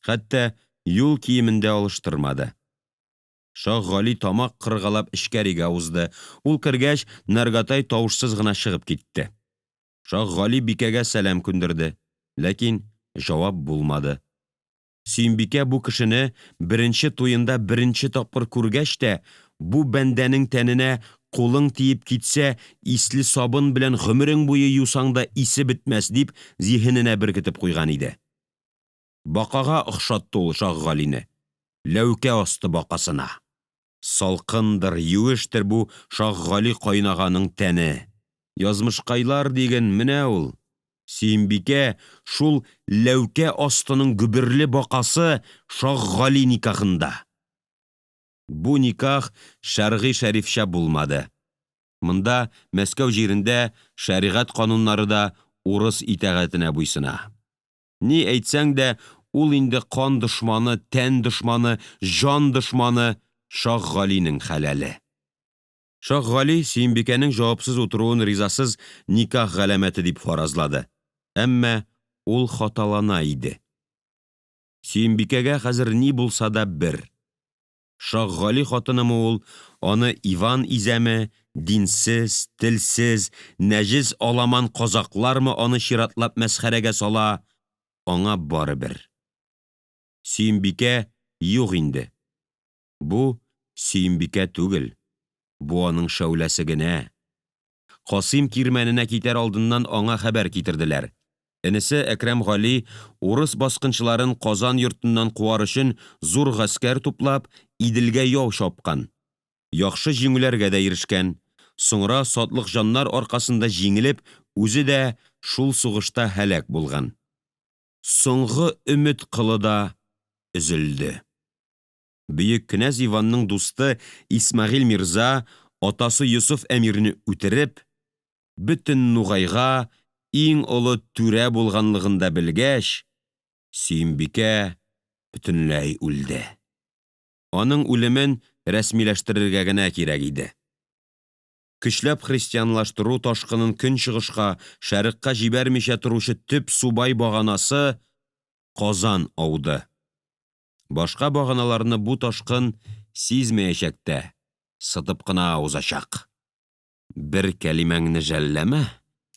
Хәтта юл киемен дә алыштырмады. Шаһгали тамак кыргалап эчкәригә узды, ул кергәч, Наргатай тавышсыз гына чыгып китте. Шаһгали бикәгә сәлам күндерде, ләкин җавап булмады. Сөембикә бу кешене беренче туенда беренче тапкыр күргәч тә, бу бәндәнең тәненә кулың тиеп китсә, исле сабын белән гомерең буе юсаң да исе бетмәс, дип зиһененә беркетеп куйган иде. Бакага охшатты ул Шаһгалине, ләүкә асты бакасына. Салкындыр, юештер бу Шаһгали каенаганың тәне. Язмышкайлар диген, менә ул! Сөембикә шул ләүкә астының гөберле бакасы Шаһгали никахында! Бу никах шәргый шәрифчә булмады. Монда, Мәскәү җирендә, шәригать кануннары да урыс итагатенә буйсына. Ни әйтсәң дә, ул инде кан дошманы, тән дошманы, җан дошманы Шаһгалинең хәләле. Шаһгали Сөембикәнең җавапсыз утыруын ризасыз никах галәмәте дип фаразлады. Әмма ул хаталана иде. Сөембикәгә хәзер ни булса да бер. Шаһгали хатынымы ул, аны Иван изәме, динсез, телсез, нәҗес аламан казаклармы аны чиратлап мәсхәрәгә сала, аңа барыбер. Сөембикә юк инде. Бу Сөембикә түгел, бу аның шәүләсе генә. Касыйм кирмәненә китәр алдыннан аңа хәбәр китерделәр. Энесе Әкрәм Гали, урыс баскынчыларын Казан йортыннан куар өчен зур гаскәр туплап, Иделгә яу чапкан. Яхшы җиңүләргә дә ирешкән. Соңра сатлыкҗаннар аркасында җиңелеп, үзе дә шул сугышта һәлак булган. Соңгы өмет кылы да өзелде. Бөек кенәз Иванның дусты Исмәгыйль мирза, атасы Йосыф әмирне үтереп, бөтен Нугайга иң олы түрә булганлыгын да белгәч, Сөембикә бөтенләй үлде. Аның үлемен рәсмиләштерергә генә кирәк иде. Көчләп христианлаштыру ташкынын көнчыгышка, шәрыкка җибәрмичә торучы төп субай баганасы Казан ауды. Башка баганаларны бу ташкын сизмәячәк тә, сытып кына узачак. Бер кәлимәңне жәлләмә,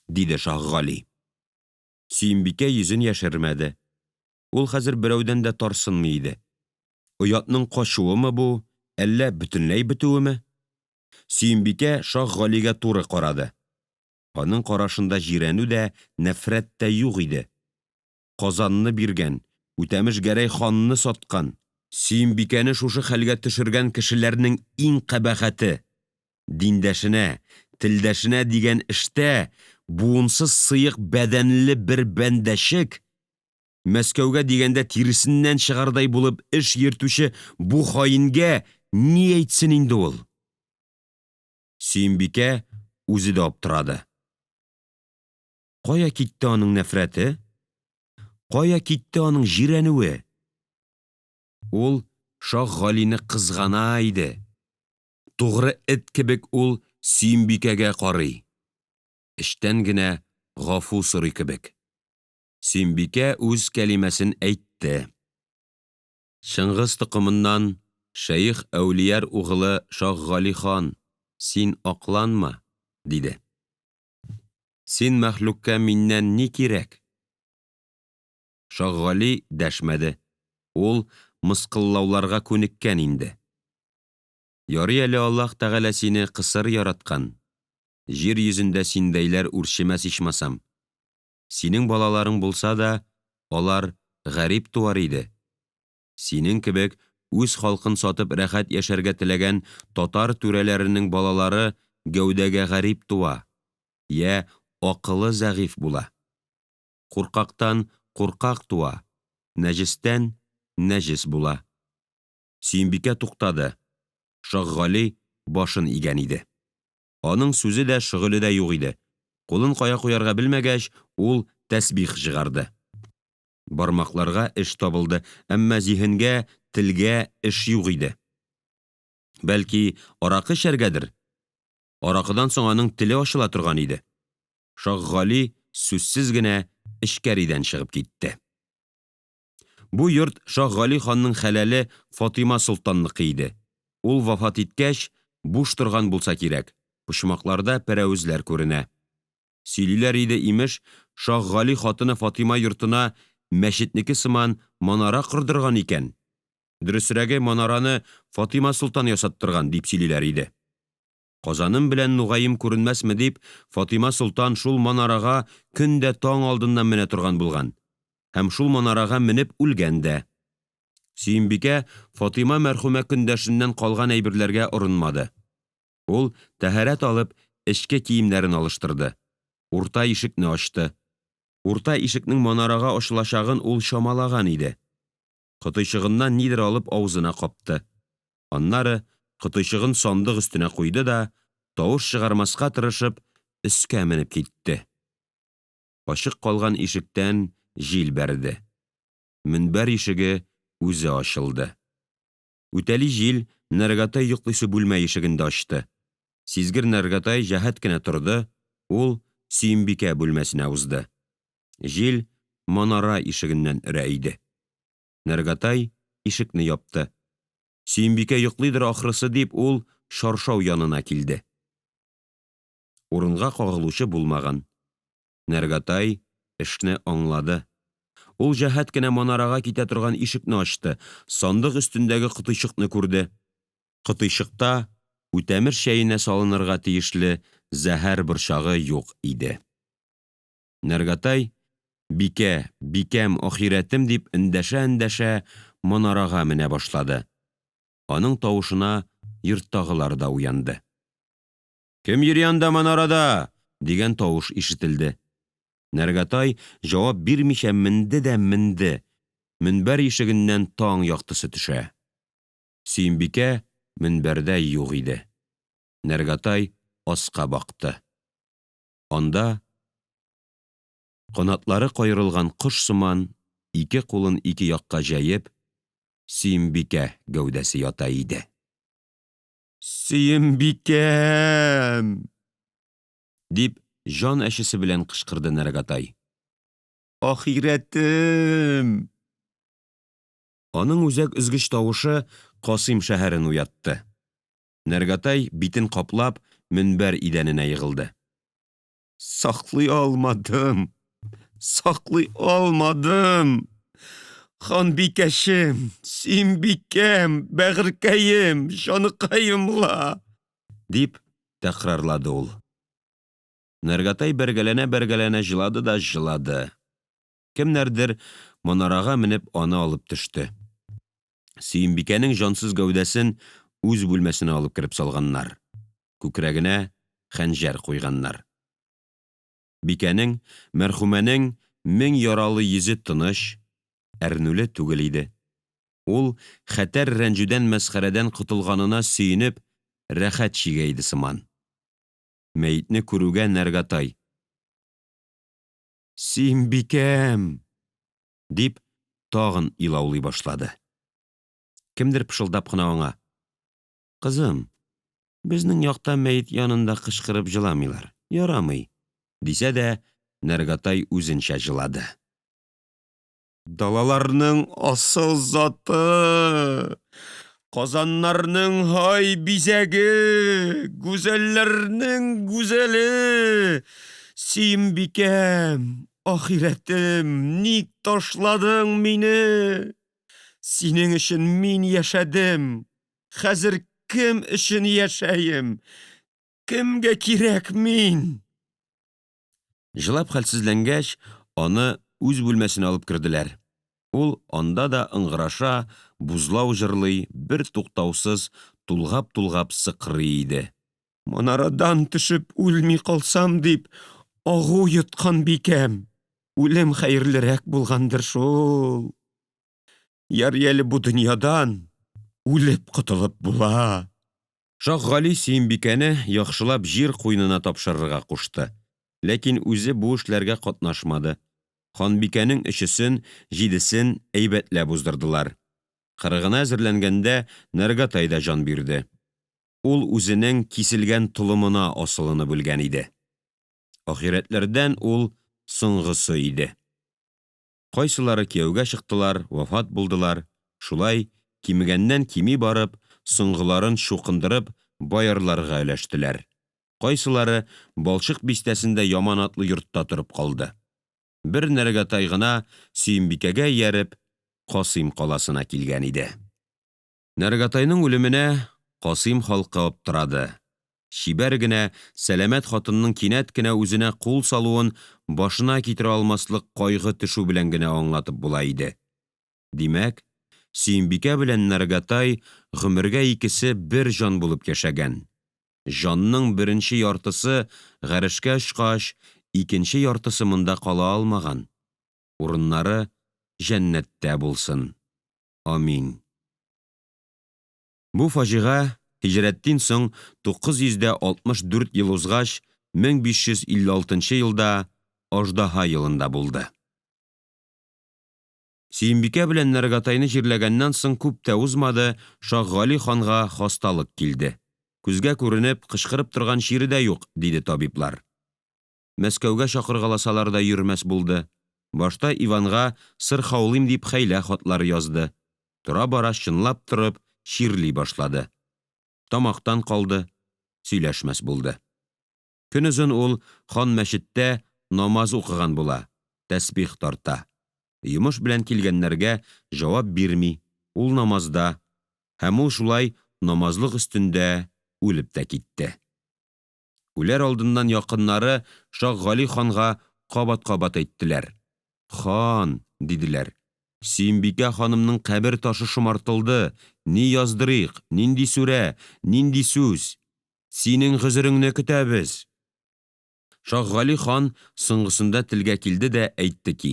диде Шаһгали. Сөембикә йөзен яшермәде. Ул хәзер берәүдән дә тарсынмый иде. Оятның качуымы бу, әллә бөтенләй бетүеме? Сөембикә Шаһгалигә туры карады. Аның карашында җирәнү дә, нәфрәт тә юк иде. Казанны биргән, Үтәмеш Гәрәй ханны саткан, Сөембикәне шушы хәлгә төшергән кешеләрнең иң кабахәте! Диндәшенә, телдәшенә дигән эштә буынсыз сыек бәдәнле бер бәндәчек, Мәскәүгә дигәндә тиресеннән чыгардай булып эш йөртүче бу хаингә ни әйтсен инде ул? Сөембикә үзе дә аптырады. Кая китте аның нәфрәте? Кая китте аның җирәнүе? Ул Шаһгалине кызгана иде. Тугры эт кебек ул Сөембикәгә карый, эчтән генә гафу сорый кебек. Сөембикә үз кәлимәсен әйтте. Чыңгыз токымыннан шәех Әүлияр угылы Шаһгали хан, син акланма, диде. Син мәхлукка миннән ни кирәк? Шаһгали дәшмәде, ул мыскыллауларга күнеккән инде. Ярый әле Аллаһ Тәгалә сине кысыр яраткан, җир йөзендә синдәйләр үрчемәс ичмасам. Синең балаларың булса да, алар гарип туар иде. Синең кебек үз халкын сатып рәхәт яшәргә теләгән татар түрәләренең балалары гәүдәгә гарип туа, йә акылы зәгыйфь була. Куркактан куркак туа, нәҗестән нәҗес була. Сөембикә туктады. Шаһгали башын игән иде. Аның сүзе дә, шөгыле дә юк иде. Кулын кая куярга белмәгәч, ул тәсбих чыгарды. Бармакларга эш табылды, әмма зиһенгә, телгә эш юк иде. Бәлки, аракы эчәргәдер? Аракыдан соң аның теле ачыла торган иде. Шаһгали сүзсез генә эчкәридән чыгып китте. Бу йорт Шаһгали ханның хәләле Фатыйма солтанныкы иде. Ул вафат иткәч, буш торган булса кирәк, почмакларда пәрәвезләр күренә. Сөйлиләр иде, имеш, Шаһгали хатыны Фатыйма йортына мәчетнеке сыман манара кордырган икән. Дөресрәге, манараны Фатыйма солтан ясаттырган, дип сөйлиләр иде. Казаным белән Нугаем күренмәсме дип, Фатыйма солтан шул манарага көн дә таң алдыннан менә торган булган. Һәм шул манарага менеп үлгән дә. Сөембикә Фатыйма мәрхүмә көндәшеннән калган әйберләргә орынмады. Ул, тәһарәт алып, эчке киемнәрен алыштырды. Урта ишекне ачты. Урта ишекнең манарага ачылачагын ул чамалаган иде. Котыйчыгыннан нидер алып авызына капты. Аннары котыйчыгын сандык өстенә куйды да, тавыш чыгармаска тырышып, өскә менеп китте. Ачык калган ишектән җил бәрде. Мөнбәр ишеге үзе ачылды. Үтәли җил Нәргатай йоклыйсы бүлмә ишеген дә ачты. Сизгер Нәргатай җәһәт кенә торды, ул Сөембикә бүлмәсенә узды. Җил манара ишегеннән өрә иде. Нәргатай ишекне япты. Сөембикә йоклыйдыр ахрысы дип, ул чаршау янына килде. Урынга кагылучы булмаган. Нәргатай эшне аңлады. Ул җәһәт кенә манарага китә торган ишекне ачты, сандык өстендәге котыйчыкны күрде. Котыйчыкта Үтәмеш чәенә салынырга тиешле зәһәр борчагы юк иде. Нәргатай Бикә, бикәм, ахирәтем! дип эндәшәэндәшә манарага менә башлады. Аның тавышына йорттагылар да уянды. Кем йөри анда манарада? дигән тавыш ишетелде. Нәргатай җавап бирмичә менде дә менде. Мөнбәр ишегеннән таң яктысы төшә. Сөембикә мөнбәрдә юк иде. Нәргатай аска бакты. Анда, канатлары каерылган кош сыман, ике кулын ике якка җәеп, Сөембикә гәүдәсе ята иде. Сөембикәм! Дип, җан әчесе белән кычкырды Нәргатай. Ахирәтем! Аның үзәк өзгеч тавышы Касыйм шәһәрен уятты. Нәргатай, битен каплап, мөнбәр идәненә егылды. Саклый алмадым! Саклый алмадым! Ханбикәчем, Сөембикәм, бәгырькәем, җаныкаем ла! Дип тәкрарлады ул. Нәргатай бәргәләнә-бәргәләнә җылады да җылады. Кемнәрдер манарага менеп аны алып төште. Сөембикәнең җансыз гәүдәсен үз бүлмәсенә алып кереп салганнар. Күкрәгенә хәнҗәр куйганнар. Бикәнең, мәрхүмәнең мең яралы йөзе тыныч, әрнүле түгел иде. Ул хәтәр рәнҗүдән-мәсхәрәдән котылганына сөенеп, рәхәт чигә иде сыман. Мәетне күрүгә Нәргатай Сөембикәм! Дип, тагын илаулый башлады. Кемдер пышылдап кына аңа Кызым, безнең якта мәет янында кычкырып җыламыйлар, ярамый, дисә дә, Нәргатай үзенчә җылады. Далаларның асыл заты! Казаннарның һай бизәге! Гүзәлләрнең гүзәле! Сөембикәм, ахирәтем, ник ташладың мине? Синең өчен мин яшәдем, хәзер кем өчен яшәем? Кемгә кирәк мин? Җылап хәлсезләнгәч, аны үз бүлмәсенә алып керделәр. Ул анда да ыңгыраша, бузлау җырлый, бертуктаусыз тулгап-тулгап сыкрый иде. Манарадан төшеп үлми калсам дип, агу йоткан бикәм, үлем хәерлерәк булгандыр шул. Ярый әле бу дөньядан үлеп котылып була. Шаһгали Сөембикәне яхшылап җир куенына тапшырырга кушты. Ләкин үзе бу эшләргә катнашмады. Ханбикәнең өчесен, җидесен әйбәтләп уздырдылар. Кырыгына әзерләнгәндә Нәргатай да җан бирде. Ул үзенең киселгән толымына асылынып үлгән иде. Ахирәтләрдән ул соңгысы иде. Кайсылары кияүгә чыктылар, вафат булдылар, шулай, кимегәннән-кими барып, соңгыларын чукындырып, боярларга өләштеләр. Кайсылары Балчык бистәсендә яманатлы йортта торып калды. Бер Нәргәтай гына Сөембикәгә ияреп, Касыйм каласына килгән иде. Нәргатайның үлеменә Касыйм халкы аптырады. Чибәр генә, сәламәт хатынның кинәт кенә үзенә кул салуын башына китерә алмаслык кайгы төшү белән генә аңлатып була иде. Димәк, Сөембикә белән Нәргатай гомергә икесе бер җан булып яшәгән. Җанның беренче яртысы гарешкә очкач, икенче яртысы монда кала алмаган. Урыннары җәннәттә булсын. Амин. Бу фаҗига һиҗрәттин соң 964 ел узгач, 1556 елда, Аждаһа елында булды. Сөембикә белән Нәргатайны җирләгәннән соң күп тә узмады, Шаһгали ханга хасталык килде. Күзгә күренеп, кычкырып торган чире дә юк, диде табиблар. Мәскәүгә чакыргаласалар да йөрмәс булды. Башта Иванга сырхаулыйм дип хәйлә хатлары язды. Торабара чынлап торып чирли башлады. Тамактан калды, сөйләшмәс булды. Көнозын ул хан мәчеттә намаз укыган була, тәсбих тарта. Йомыш белән килгәннәргә җавап бирми, ул намазда, һәм ул шулай намазлык өстендә үлеп тә китте. Үләр алдыннан якыннары Шаһгали ханга кабаткабат әйттеләр Хан, диделәр, Сөембикә ханымның кабер ташы шомартылды, ни яздырыйк, нинди сүрә, нинди сүз? Синең гозереңне көтәбез. Шаһгали хан соңгысында телгә килде дә әйтте ки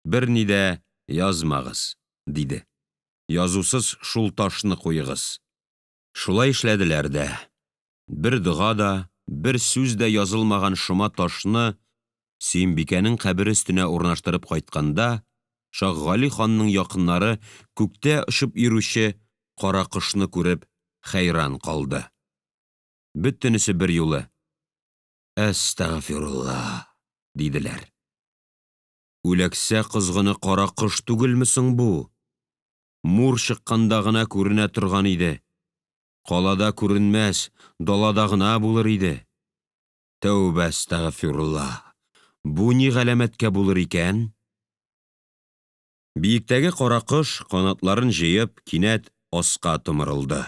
Берни дә язмагыз, диде, язусыз шул ташны куегыз. Шулай эшләделәр дә. Бер дога да, бер сүз дә язылмаган шома ташны Сөембикәнең кабере өстенә урнаштырып кайтканда, Шаһгали ханның якыннары күктә очып йөрүче каракошны күреп хәйран калды. Бөтенесе берьюлы Әстәгъфирулла! диделәр. Үләксә козгыны каракош түгелме соң бу? Мур чыкканда гына күренә торган иде. Калада күренмәс, далада гына булыр иде. Тәүбә әстәгъфирулла! Бу ни галәмәткә булыр икән? Биектәге каракош, канатларын җыеп, кинәт аска томырылды.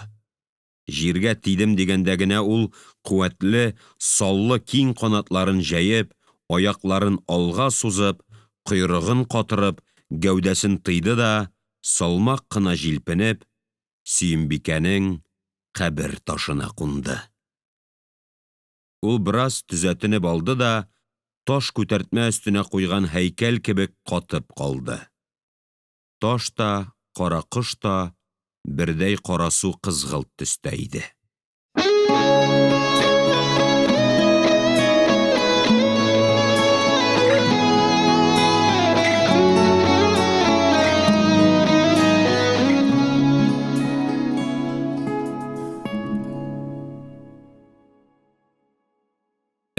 Җиргә тидем дигәндә генә ул куәтле, саллы киң канатларын җәеп, аякларын алга сузып, койрыгын катырып, гәүдәсен тыйды да, салмак кына җилпенеп, Сөембикәнең кабер ташына кунды. Ул бераз төзәтенеп алды да таш күтәртмә өстенә куйган һәйкәл кебек катып калды. Таш та, каракош та бердәй карасукызгылт төстә иде.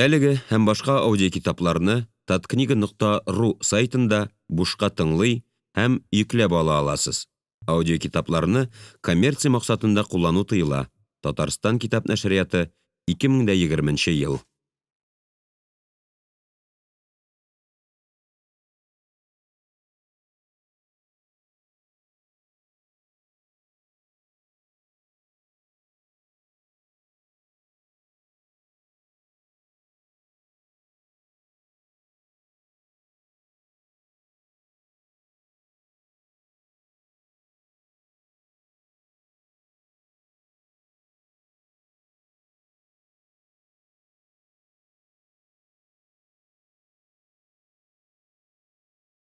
Әлеге һәм башка аудиокитапларны таткнига.ру сайтында бушка тыңлый һәм йөкләп ала аласыз. Аудиокитапларны коммерция максатында куллану тыела. Татарстан китап нәшрияты, 2020 ел.